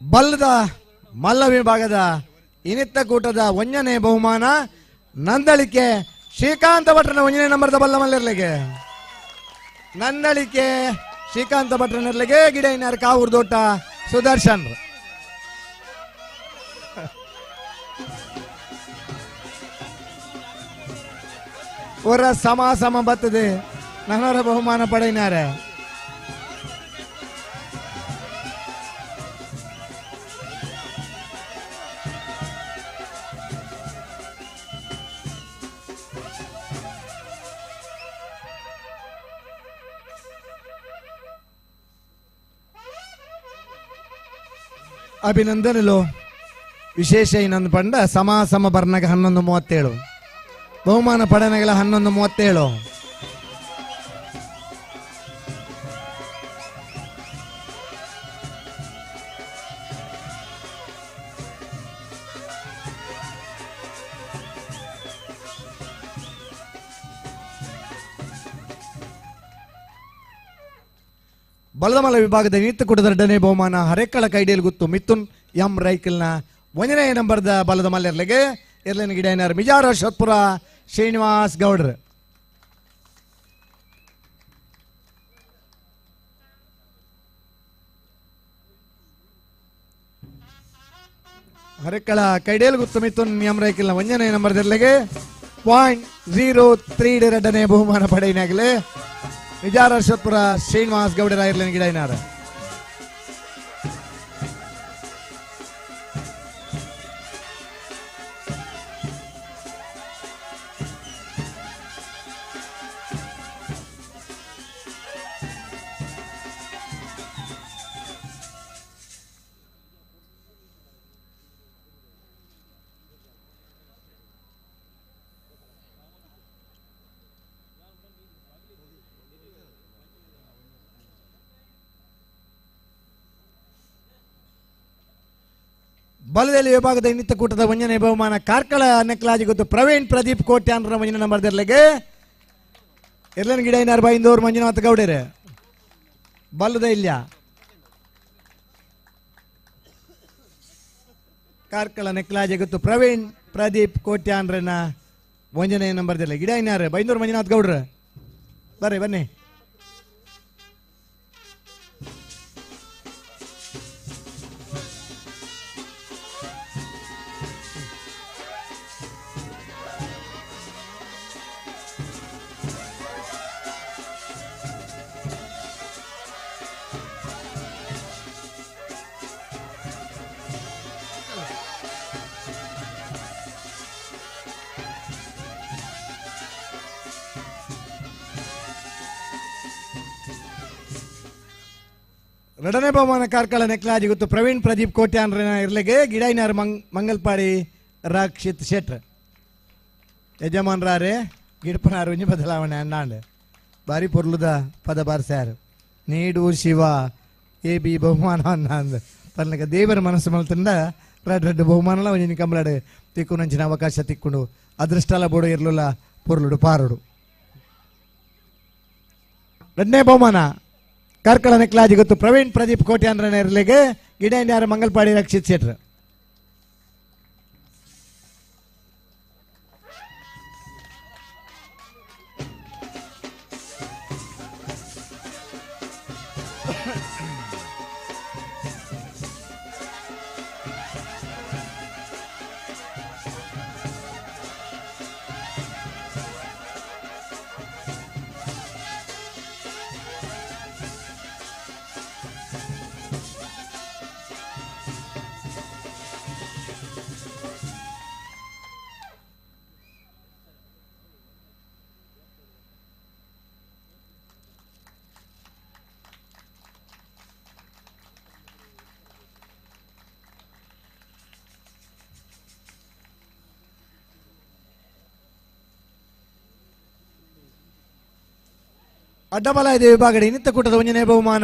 ಬಲ್ಲದ ಮಲ್ಲ ವಿಭಾಗದ ಇನಿತ್ತ ಕೂಟದ ಒಂಜನೇ ಬಹುಮಾನ ನಂದಳಿಕೆ ಶ್ರೀಕಾಂತ ಭಟ್ರನ ಒಂಜನೇ ನಂಬರ್ದ ಬಲ್ಲ ಮಲ್ಲಿರ್ಲಿಗೆ ನಂದಳಿಕೆ ಶ್ರೀಕಾಂತ ಭಟ್ರನಿರ್ಲಿಗೆ ಗಿಡ ಇನ್ನಾರು ಕಾವೂರು ದೋಟ ಸುದರ್ಶನ್. ಒರ ಸಮ ಸಮ ಬರ್ತದೆ ನನ್ನವರ ಬಹುಮಾನ ಪಡೆಯಿನಾರೆ. ಅಭಿನಂದನೆಲು ವಿಶೇಷ ಇನ್ನೊಂದು ಪಂಡ ಸಮ ಸಮ ಬರ್ನಗ 11:37 ಬಹುಮಾನ ಪಡನಗಳ 11:37. ಬಲದಮಲ ವಿಭಾಗದ ನಿತ್ಯಕೂಟದ ಎರಡನೇ ಬಹುಮಾನ ಹರೇಕಳ ಕೈಡಿಯಲ್ಲಿ ಗುತ್ತು ಮಿಥುನ್ ಎಂ ರೈಕಲ್ನ ಒಂದನೇ ನಂಬರ್ದ ಬಲದ ಮಲ್ಲೆರ್ಲೆಗೆ ಎರ್ಲೇನ ಗಿಡೈನರ್ ಮಿಜಾರ ಶೋತ್ಪುರ ಶ್ರೀನಿವಾಸ್ ಗೌಡ್ರ. ಹರೇಕಳ ಕೈಡಿಯಲ್ಲಿ ಗುತ್ತು ಮಿಥುನ್ ಎಂ ರೈಕಲ್ನ ಒಂದನೇ ನಂಬರ್ದೆರ್ಲೆಗೆ 0.03 ಎರಡನೇ ಬಹುಮಾನ ಪಡೆಯಿನಾಗಲೇ ನಿಜಾರ ಶೋತ್ಪುರ ಶ್ರೀನಿವಾಸ್ ಗೌಡರ ಇರ್ಲೇನ ಗಿಡೈನಾರ. ಬಲದಲ್ಲಿ ವಿಭಾಗದ ಇನ್ನಿತ ಕೂಟದ ಒಂಜನೇ ಬಹುಮಾನ ಕಾರ್ಕಳ ನೆಕ್ಲಾಜಿ ಗೊತ್ತು ಪ್ರವೀಣ್ ಪ್ರದೀಪ್ ಕೋಟ್ಯಾನ್ರ ಮಂಜಿನ ನಂಬರ್ ದೆರ್ಲೆಗೆ ಎರ್ಲನ್ ಗಿಡ ಐನಾರು ಬೈಂದೂರು ಮಂಜುನಾಥ ಗೌಡರೆ ಬಲ್ಲದ ಇಲ್ಲ ಕಾರ್ಕಳ ನೆಕ್ಲಾಜಿ ಗೊತ್ತು ಪ್ರವೀಣ್ ಪ್ರದೀಪ್ ಕೋಟ್ಯಾನ್ರನ್ನ ಒಂಜನೇ ನಂಬರ್ ದೆರ್ಲೆ ಗಿಡ ಐನಾರು ಬೈಂದೂರು ಮಂಜುನಾಥ್ ಗೌಡ್ರ ಬರ್ರಿ ಬನ್ನಿ. ಎರಡನೇ ಬಹುಮಾನ ಕಾರ್ಕಳ ನೆಕ್ಲಾಜಿ ಗೊತ್ತು ಪ್ರವೀಣ್ ಪ್ರದೀಪ್ ಕೋಟ್ಯಾನ್ರನ ಇರ್ಲಿಗೆ ಗಿಡೈನಾರ್ ಮಂಗಲ್ಪಾಡಿ ರಕ್ಷಿತ್ ಶೆಟ್ರ್ ಯಜಮಾನ್ರಾರೆ ಗಿಡಪನಾರು ಒಂಜಿ ಬದಲಾವಣೆ ಅಣ್ಣಾಂಡ್ ಬಾರಿ ಪೊರ್ಲುದ ಪದ ಬಾರ್ಸ್ಯಾರು ನೀಡು ಶಿವ ಎ ಬಿ ಬಹುಮಾನ ಅನ್ನ ಪರ್ಲಕ ದೇವರ ಮನಸ್ಸು ಮಲ್ತಂಡ ರಡ್ ರಡ್ಡು ಬಹುಮಾನಲ ಒಂಜಿನ ಕಂಬಳಾಡು ತಿಕ್ಕು ನಂಚಿನ ಅವಕಾಶ ತಿಕ್ಕೊಂಡು ಅದೃಷ್ಟಲ ಬೋಡು ಇರ್ಲುಲ್ಲ ಪೊರ್ಲುಡು ಪಾರುಡು. ಎರಡನೇ ಬಹುಮಾನ ಕಾರ್ಕಳ ನೆಕ್ಲಾಜಿ ಗೊತ್ತು ಪ್ರವೀಣ್ ಪ್ರದೀಪ್ ಕೋಟ್ಯಾನ್ರನ ಇರ್ಲಿಗೆ ಗಿಡೈನ್ಯಾರ ಮಂಗಲ್ಪಾಡಿ ರಕ್ಷಿತ್ ಶೆಟ್ರ್. ಅಡ್ಡಬಲಾಯದ ವಿಭಾಗದ ಇನ್ನಿತ್ತ ಕೂಟದ ಒಂಜನೇ ಬಹುಮಾನ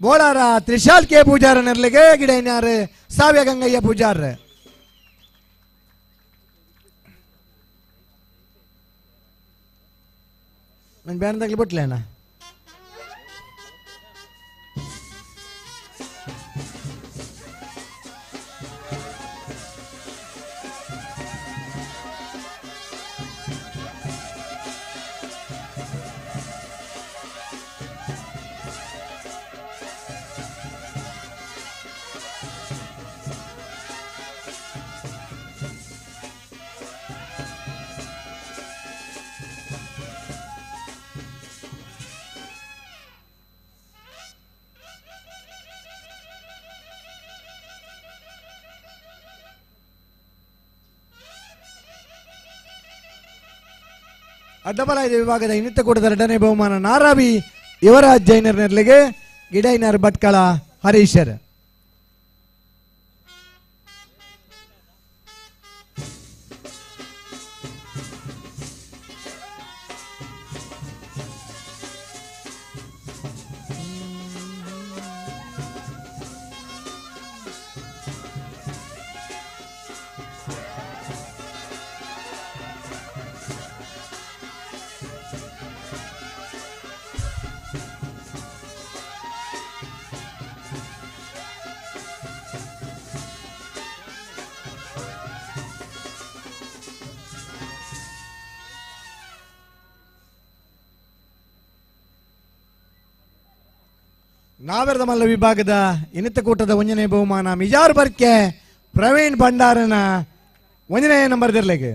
ಬೋಳಾರ ತ್ರಿಶಾಲ್ ಕೆ ಪೂಜಾರ ನೆರ್ಲಿಗೆ ಗಿಡೈನಾರು ಸಾವ್ಯ ಗಂಗಯ್ಯ ಪೂಜಾರ್. ನಾನು ಬ್ಯಾನ್ ಬಿಟ್ಲೇನಾ? ಅಡ್ಡಬಲಾಯದ ವಿಭಾಗದ ಇನ್ನಿತ್ತ ಕೂಟದ ಎರಡನೇ ಬಹುಮಾನ ನಾರಾವಿ ಯುವರಾಜ್ ಜೈನರ್ ನೆರ್ಲಿಗೆ ಗಿಡೈನರ್ ಭಟ್ಕಳ ಹರೀಶರ್. ನಾವೆರದ ಮಲ್ಲ ವಿಭಾಗದ ಇನ್ನಿತ್ತ ಕೂಟದ ಒಂಜನೇ ಬಹುಮಾನ ಮಿಜಾರ್ ಬರ್ಕೆ ಪ್ರವೀಣ್ ಭಂಡಾರನ ಒಂಜನೇ ನಂಬರ್ ದಿರ್ಲೆಗೆ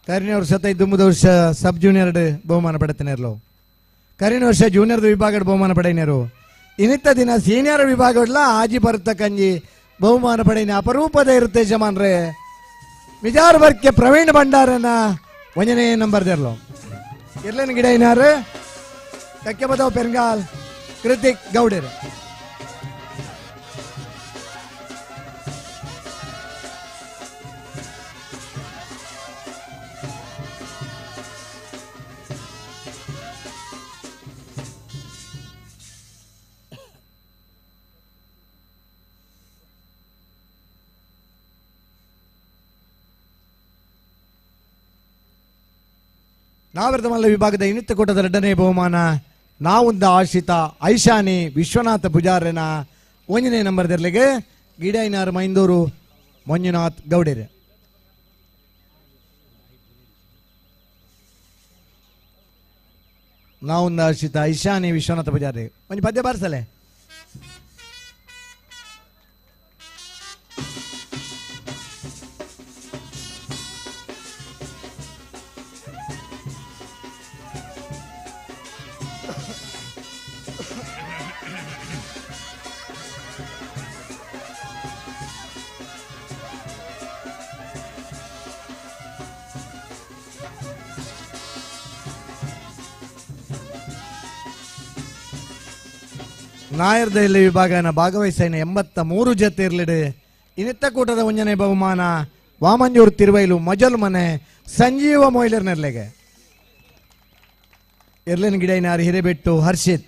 ಕರಿನ ವರ್ಷ ದುಮ್ಮದ ವರ್ಷ ಸಬ್ ಜೂನಿಯರ್ ಬಹುಮಾನ ಪಡೆತನೇರ್ಲು. ಕರಿನ ವರ್ಷ ಜೂನಿಯರ್ ವಿಭಾಗದ ಬಹುಮಾನ ಪಡೆಯನೇರು. ಇನ್ನಿತ್ತ ದಿನ ಸೀನಿಯರ್ ವಿಭಾಗಡ್ಲ ಆಜಿ ಬರ್ತಕ್ಕಂಜಿ ಬಹುಮಾನ ಪಡೆಯನ ಅಪರೂಪದ ಇರುತ್ತೆ ಯಜಮಾನ್ರೆ ಮಿಜಾರ್ ಬರ್ಕೆ ಪ್ರವೀಣ್ ಭಂಡಾರನ ಒಂಜನೇ ನಂಬರ್ ದಿರ್ಲು. ಇರ್ಲೇನು ಗಿಡ ಏನಾರು ಕಕ್ಕೆಬದವ್ ಪೆರ್ಗಾಲ್ ಕೃತಿಕ್ ಗೌಡರ್. ನಾವರ್ಧಮಲ್ಲ ವಿಭಾಗದ ಇನ್ನಿತ್ತ ಕೂಟದ ಎರಡನೇ ಬಹುಮಾನ ನಾವುಂದ ಆಶಿತ ಐಶಾನಿ ವಿಶ್ವನಾಥ ಪೂಜಾರನ ಒಂದನೇ ನಂಬರ್ ದರ್ಲಿಗೆ ಗಿಡೈನಾರ್ ಮೈಂದೂರು ಮಂಜುನಾಥ್ ಗೌಡೇರ್. ನಾವುಂದ ಆಶಿತ ಐಶಾನಿ ವಿಶ್ವನಾಥ ಪೂಜಾರಿ ಒಂದು ಪದ್ಯ ಬಾರಿಸಲೆ. ನಾಯರ್ದೈಲಿ ವಿಭಾಗನ ಭಾಗವಹಿಸೈನ 83 ಜೊತೆ ಇರ್ಲಿಡು. ಇನ್ನಿತ್ತ ಕೂಟದ ಒಂಜನೇ ಬಹುಮಾನ ವಾಮಂಜೂರು ತಿರುವೈಲು ಮಜಲ್ ಮನೆ ಸಂಜೀವ ಮೊಯ್ಲರ್ ನೆರ್ಲೆಗೆ ಎರ್ಲಿನ ಗಿಡೈನಾರ್ ಹಿರೇಬೆಟ್ಟು ಹರ್ಷಿತ್.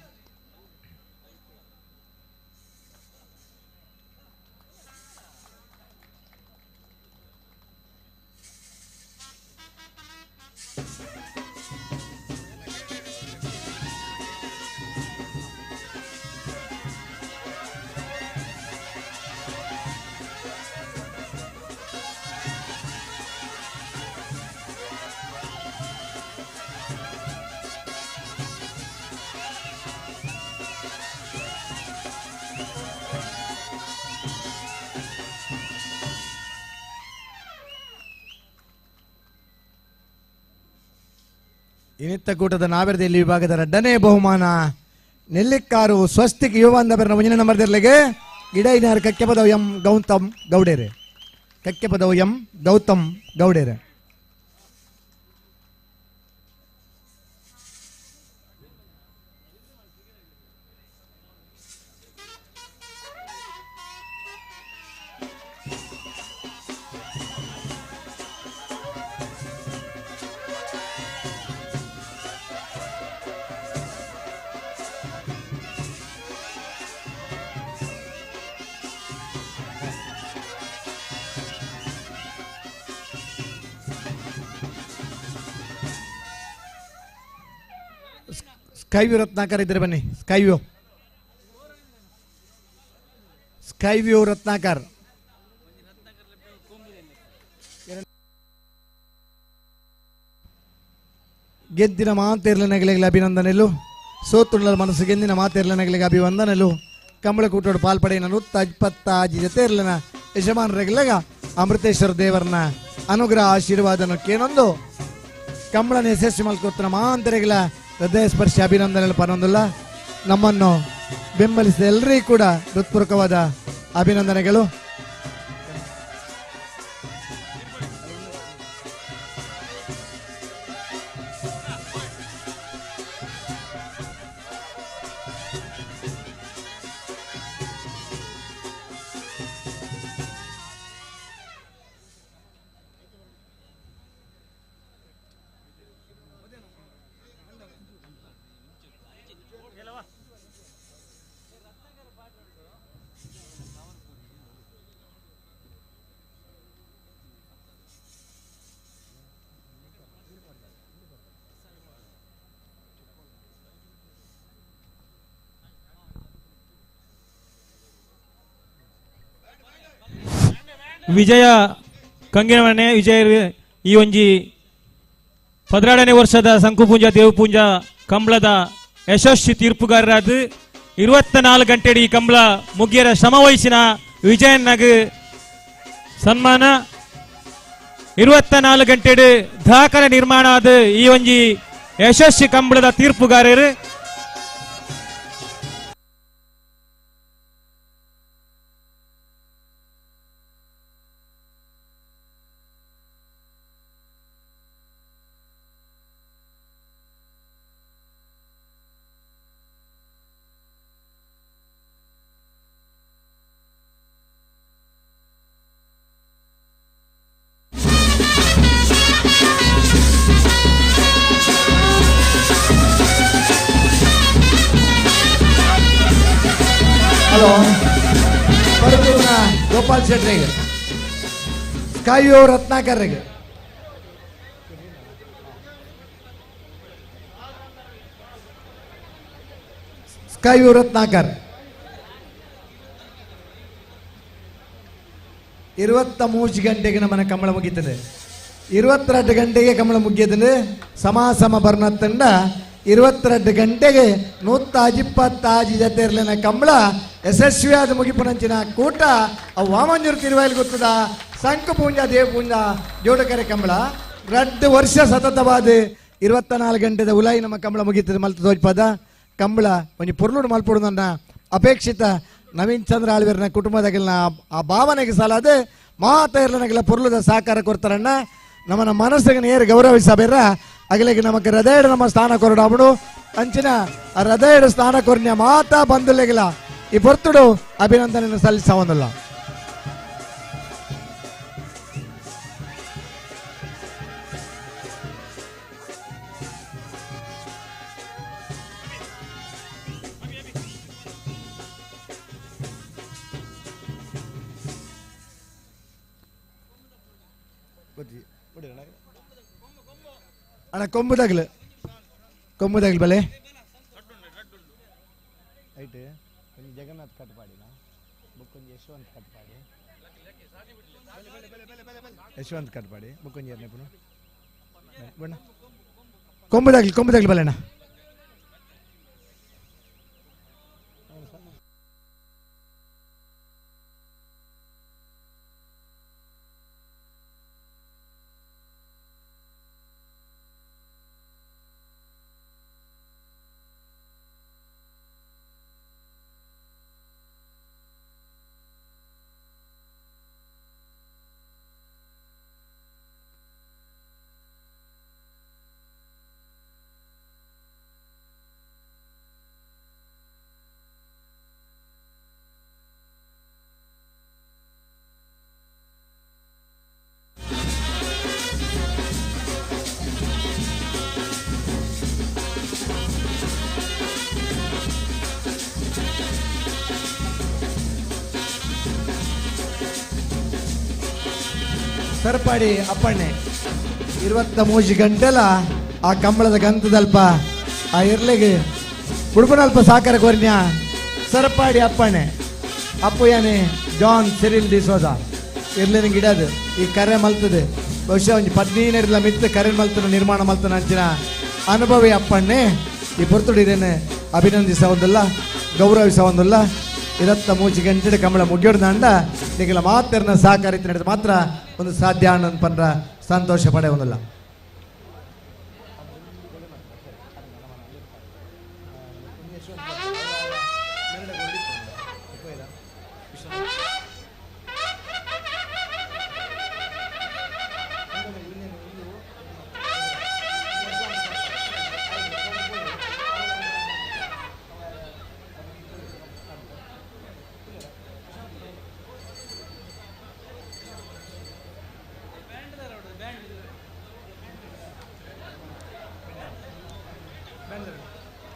ಇನ್ನಿತ್ತ ಕೂಟದ ನಾವೆರದಲ್ಲಿ ವಿಭಾಗದ ಎರಡನೇ ಬಹುಮಾನ ನೆಲ್ಲಿಕ್ಕಾರು ಸ್ವಸ್ತಿಕ್ ಯುವ ಮುಂದಿನ ನಂಬರ್ ದಿರ್ಲಿಗೆ ಗಿಡೈನಾರ್ ಕಕ್ಕೆಪದವ್ ಎಂ ಗೌತಮ್ ಗೌಡೇರೆ. ಕಕ್ಕೆಪದವ್ ಎಂ ಗೌತಮ್ ಗೌಡೇರೆ. ಸ್ಕೈವ್ಯೂ ರತ್ನಾಕರ್ ಇದ್ರೆ ಬನ್ನಿ. ಸ್ಕೈವ್ಯೂ, ಸ್ಕೈವ್ಯೂ ರತ್ನಾಕರ್. ಗೆದ್ದಿನ ಮಾತೇರ್ಲನಗಳಿಗೆ ಅಭಿನಂದನೆಲು, ಸೋತುಳ್ಳ ಮನಸ್ಸು ಗೆದ್ದಿನ ಮಾತೇರ್ಲನಗಳಿಗೆ ಅಭಿವಂದನೆಲು. ಕಂಬಳಕೂಟೋಡು ಪಾಲ್ಪಡೆಯ 126 ಜೊತೆ ಇರ್ಲನ ಯಜಮಾನರಿಗಲಗ ಅಮೃತೇಶ್ವರ ದೇವರನ್ನ ಅನುಗ್ರಹ ಆಶೀರ್ವಾದನ ಕೇನೊಂದು ಕಂಬಳನ ಯಶಸ್ವಿ ಮಲ್ಕೊತ್ತನ ಮಾಂತರಿಗಳ ಹೃದಯ ಸ್ಪರ್ಶ ಅಭಿನಂದನೆಗಳು ಪನೊಂದುಲ್ಲ. ನಮ್ಮನ್ನು ಬೆಂಬಲಿಸಿದ ಎಲ್ಲರಿಗೂ ಕೂಡ ಹೃತ್ಪೂರ್ವಕವಾದ ಅಭಿನಂದನೆಗಳು. ವಿಜಯ ಕಂಗಿನಮನೆ ವಿಜಯ ಈ ಒಂಜಿ 12ನೇ ವರ್ಷದ ಸಂಕುಪೂಂಜ ದೇವಪೂಂಜ ಕಂಬಳದ ಯಶಸ್ವಿ ತೀರ್ಪುಗಾರರಾದ 24 ಗಂಟೆಡಿ ಈ ಕಂಬಳ ಮುಗಿಯರ ಶ್ರಮವಹಿಸಿನ ವಿಜಯನ್ನಾಗ ಸನ್ಮಾನ. 24 ಗಂಟೆಡು ದಾಖಲೆ ನಿರ್ಮಾಣ ಆದ ಈ ಒಂಜಿ ಯಶಸ್ವಿ ಕಂಬಳದ ತೀರ್ಪುಗಾರರು. ಹಲೋ, ಪರದೂರಿನ ಗೋಪಾಲ್ ಶೆಟ್ರಿಗೆ, ಸ್ಕೈಯೋ ರತ್ನಾಕರ್ರಿಗೆ, ಸ್ಕೈಯೋ ರತ್ನಾಕರ್ 23 ಗಂಟೆಗೆ ನಮ್ಮನೆ ಕಂಬಳ ಮುಗೀತದೆ. 22 ಗಂಟೆಗೆ ಕಂಬಳ ಮುಗಿಯತದೆ. ಸಮ ಸಮ ಬರ್ನ ತಂಡ 22 ಗಂಟೆಗೆ 126 ಜೊತೆ ಇರಲಿನ ಕಂಬಳ ಯಶಸ್ವಿಯಾದ ಮುಗಿಪುನಂಚಿನ ಕೂಟ ಅವು ವಾಮಂಜೂರು ತಿರುವಾಯಿಲ್ ಗೊತ್ತದ ಸಂಕು ಪೂಂಜ ದೇವಪೂಂಜ ಜೋಡಕರೆ ಕಂಬಳ 2 ವರ್ಷ ಸತತವಾದ 24 ಗಂಟೆದ ಉಲಾಯಿ ನಮ್ಮ ಕಂಬಳ ಮುಗೀತದೆ. ಮಲ್ತ ತೋಜ್ಪಾದ ಕಂಬಳ ಒಂಜಿ ಪೊರ್ಲುಡು ಮಲ್ಪೊಡು ಅಪೇಕ್ಷಿತ ನವೀನ್ ಚಂದ್ರ ಆಳ್ವೇರ್ನ ಕುಟುಂಬದಾಗಿನ ಆ ಭಾವನೆಗೆ ಸಾಲಾದ ಮಾತ ಇರ್ಲನಗೆಲ್ಲ ಪೊರ್ಲುದ ಸಹಕಾರ ಕೊಡ್ತಾರಣ್ಣ. ನಮ್ಮನ್ನ ಮನಸ್ಸಿಗೆ ನೇರ ಗೌರವಿಸಬೇರ ಅಗಲಿಗೆ ನಮಕ್ ಹೃದಯಡ ನಮ್ಮ ಸ್ಥಾನ ಕೊರಡಾಬಡು ಅಂಚಿನ ಆ ಹೃದಯಡ ಸ್ಥಾನ ಕೊರ್ನ್ಯ ಮಾತಾ ಬಂಧುಲೆಗಿಲ್ಲ ಈ ಪೊರ್ತುಡು ಅಭಿನಂದನೆ ಸಲ್ಲಿಸವೊಂದಲ್ಲ. ಅಣ್ಣ ಕೊಂಬುದಾಗ್ಲು ಕೊಂಬುದಾಗ್ಲು ಬಲೆ ರೈಟ್ ಒಂಜಿ ಜಗನ್ನಾಥ್ ಕಟ್ಪಾಡಿನ ಬುಕ್ಕೊಂಜಿ ಯಶವಂತ್ ಕಟ್ಪಾಡಿ ಯಶವಂತ್ ಕಟ್ಪಾಡಿ ಬುಕ್ಕೊಂಜಿ ಎರಡನೇ ಪುನಃ ಬಣ್ಣ ಕೊಂಬುದಾಗ್ಲಿ ಕೊಂಬುದಾಗ್ಲಿ ಬಲೆ ಅಣ್ಣ. ಸರಪಾಡಿ ಅಪ್ಪಣ್ಣೆ 23 ಗಂಟೆಲ ಆ ಕಂಬಳದ ಗಂತದಲ್ಪ ಆ ಇರ್ಲಿಗೆ ಉಡುಪನಲ್ಪ ಸಾಕಾರ ಕೊರ್ನ್ಯ ಸರಪಾಡಿ ಅಪ್ಪಣೆ ಅಪ್ಪು ಯಾನೆ ಜಾನ್ ಸಿರಿಲ್ ಡಿಸೋಜಾ ಇರ್ಲಿನ ಗಿಡದು ಈ ಕರೆ ಮಲ್ತದೆ ಬಹುಶಃ ಒಂಜಿ 15 ಮಿತ್ತ ಕರೆ ಮಲ್ತನ ನಿರ್ಮಾಣ ಮಲ್ತನ ಅಂಚಿನ ಅನುಭವಿ ಅಪ್ಪಣ್ಣೆ ಈ ಪೊರ್ತುಡಿರೇನೆ ಅಭಿನಂದಿಸ ಒಂದಲ್ಲ ಗೌರವಿಸ ಒಂದಲ್ಲ ಇರತ್ತ ಮೂಚಿ ಗಂಟೆ ಕಮಲ ಮುಗಿಯೋಡ್ದಾಂಡ ನಿಗಲ ಮಾತೆರ್ನ ಸಹಕಾರ ನಡೆದ ಮಾತ್ರ ಒಂದು ಸಾಧ್ಯ ಪಂದ್ರ ಸಂತೋಷ ಪಡೆ ಒಂದಲ್ಲ.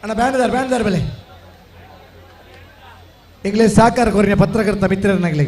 ಅಣ್ಣ ಬ್ಯಾಂಡ್ದಾರ್ ಬ್ಯಾಂಡ್ದಾರ್ ಬೆಲೆ ಈಗಲೇ ಸಾಕಾರ ಕೊರಿನ ಪತ್ರಕರ್ತ ಮಿತ್ರರನ್ನಾಗಲಿ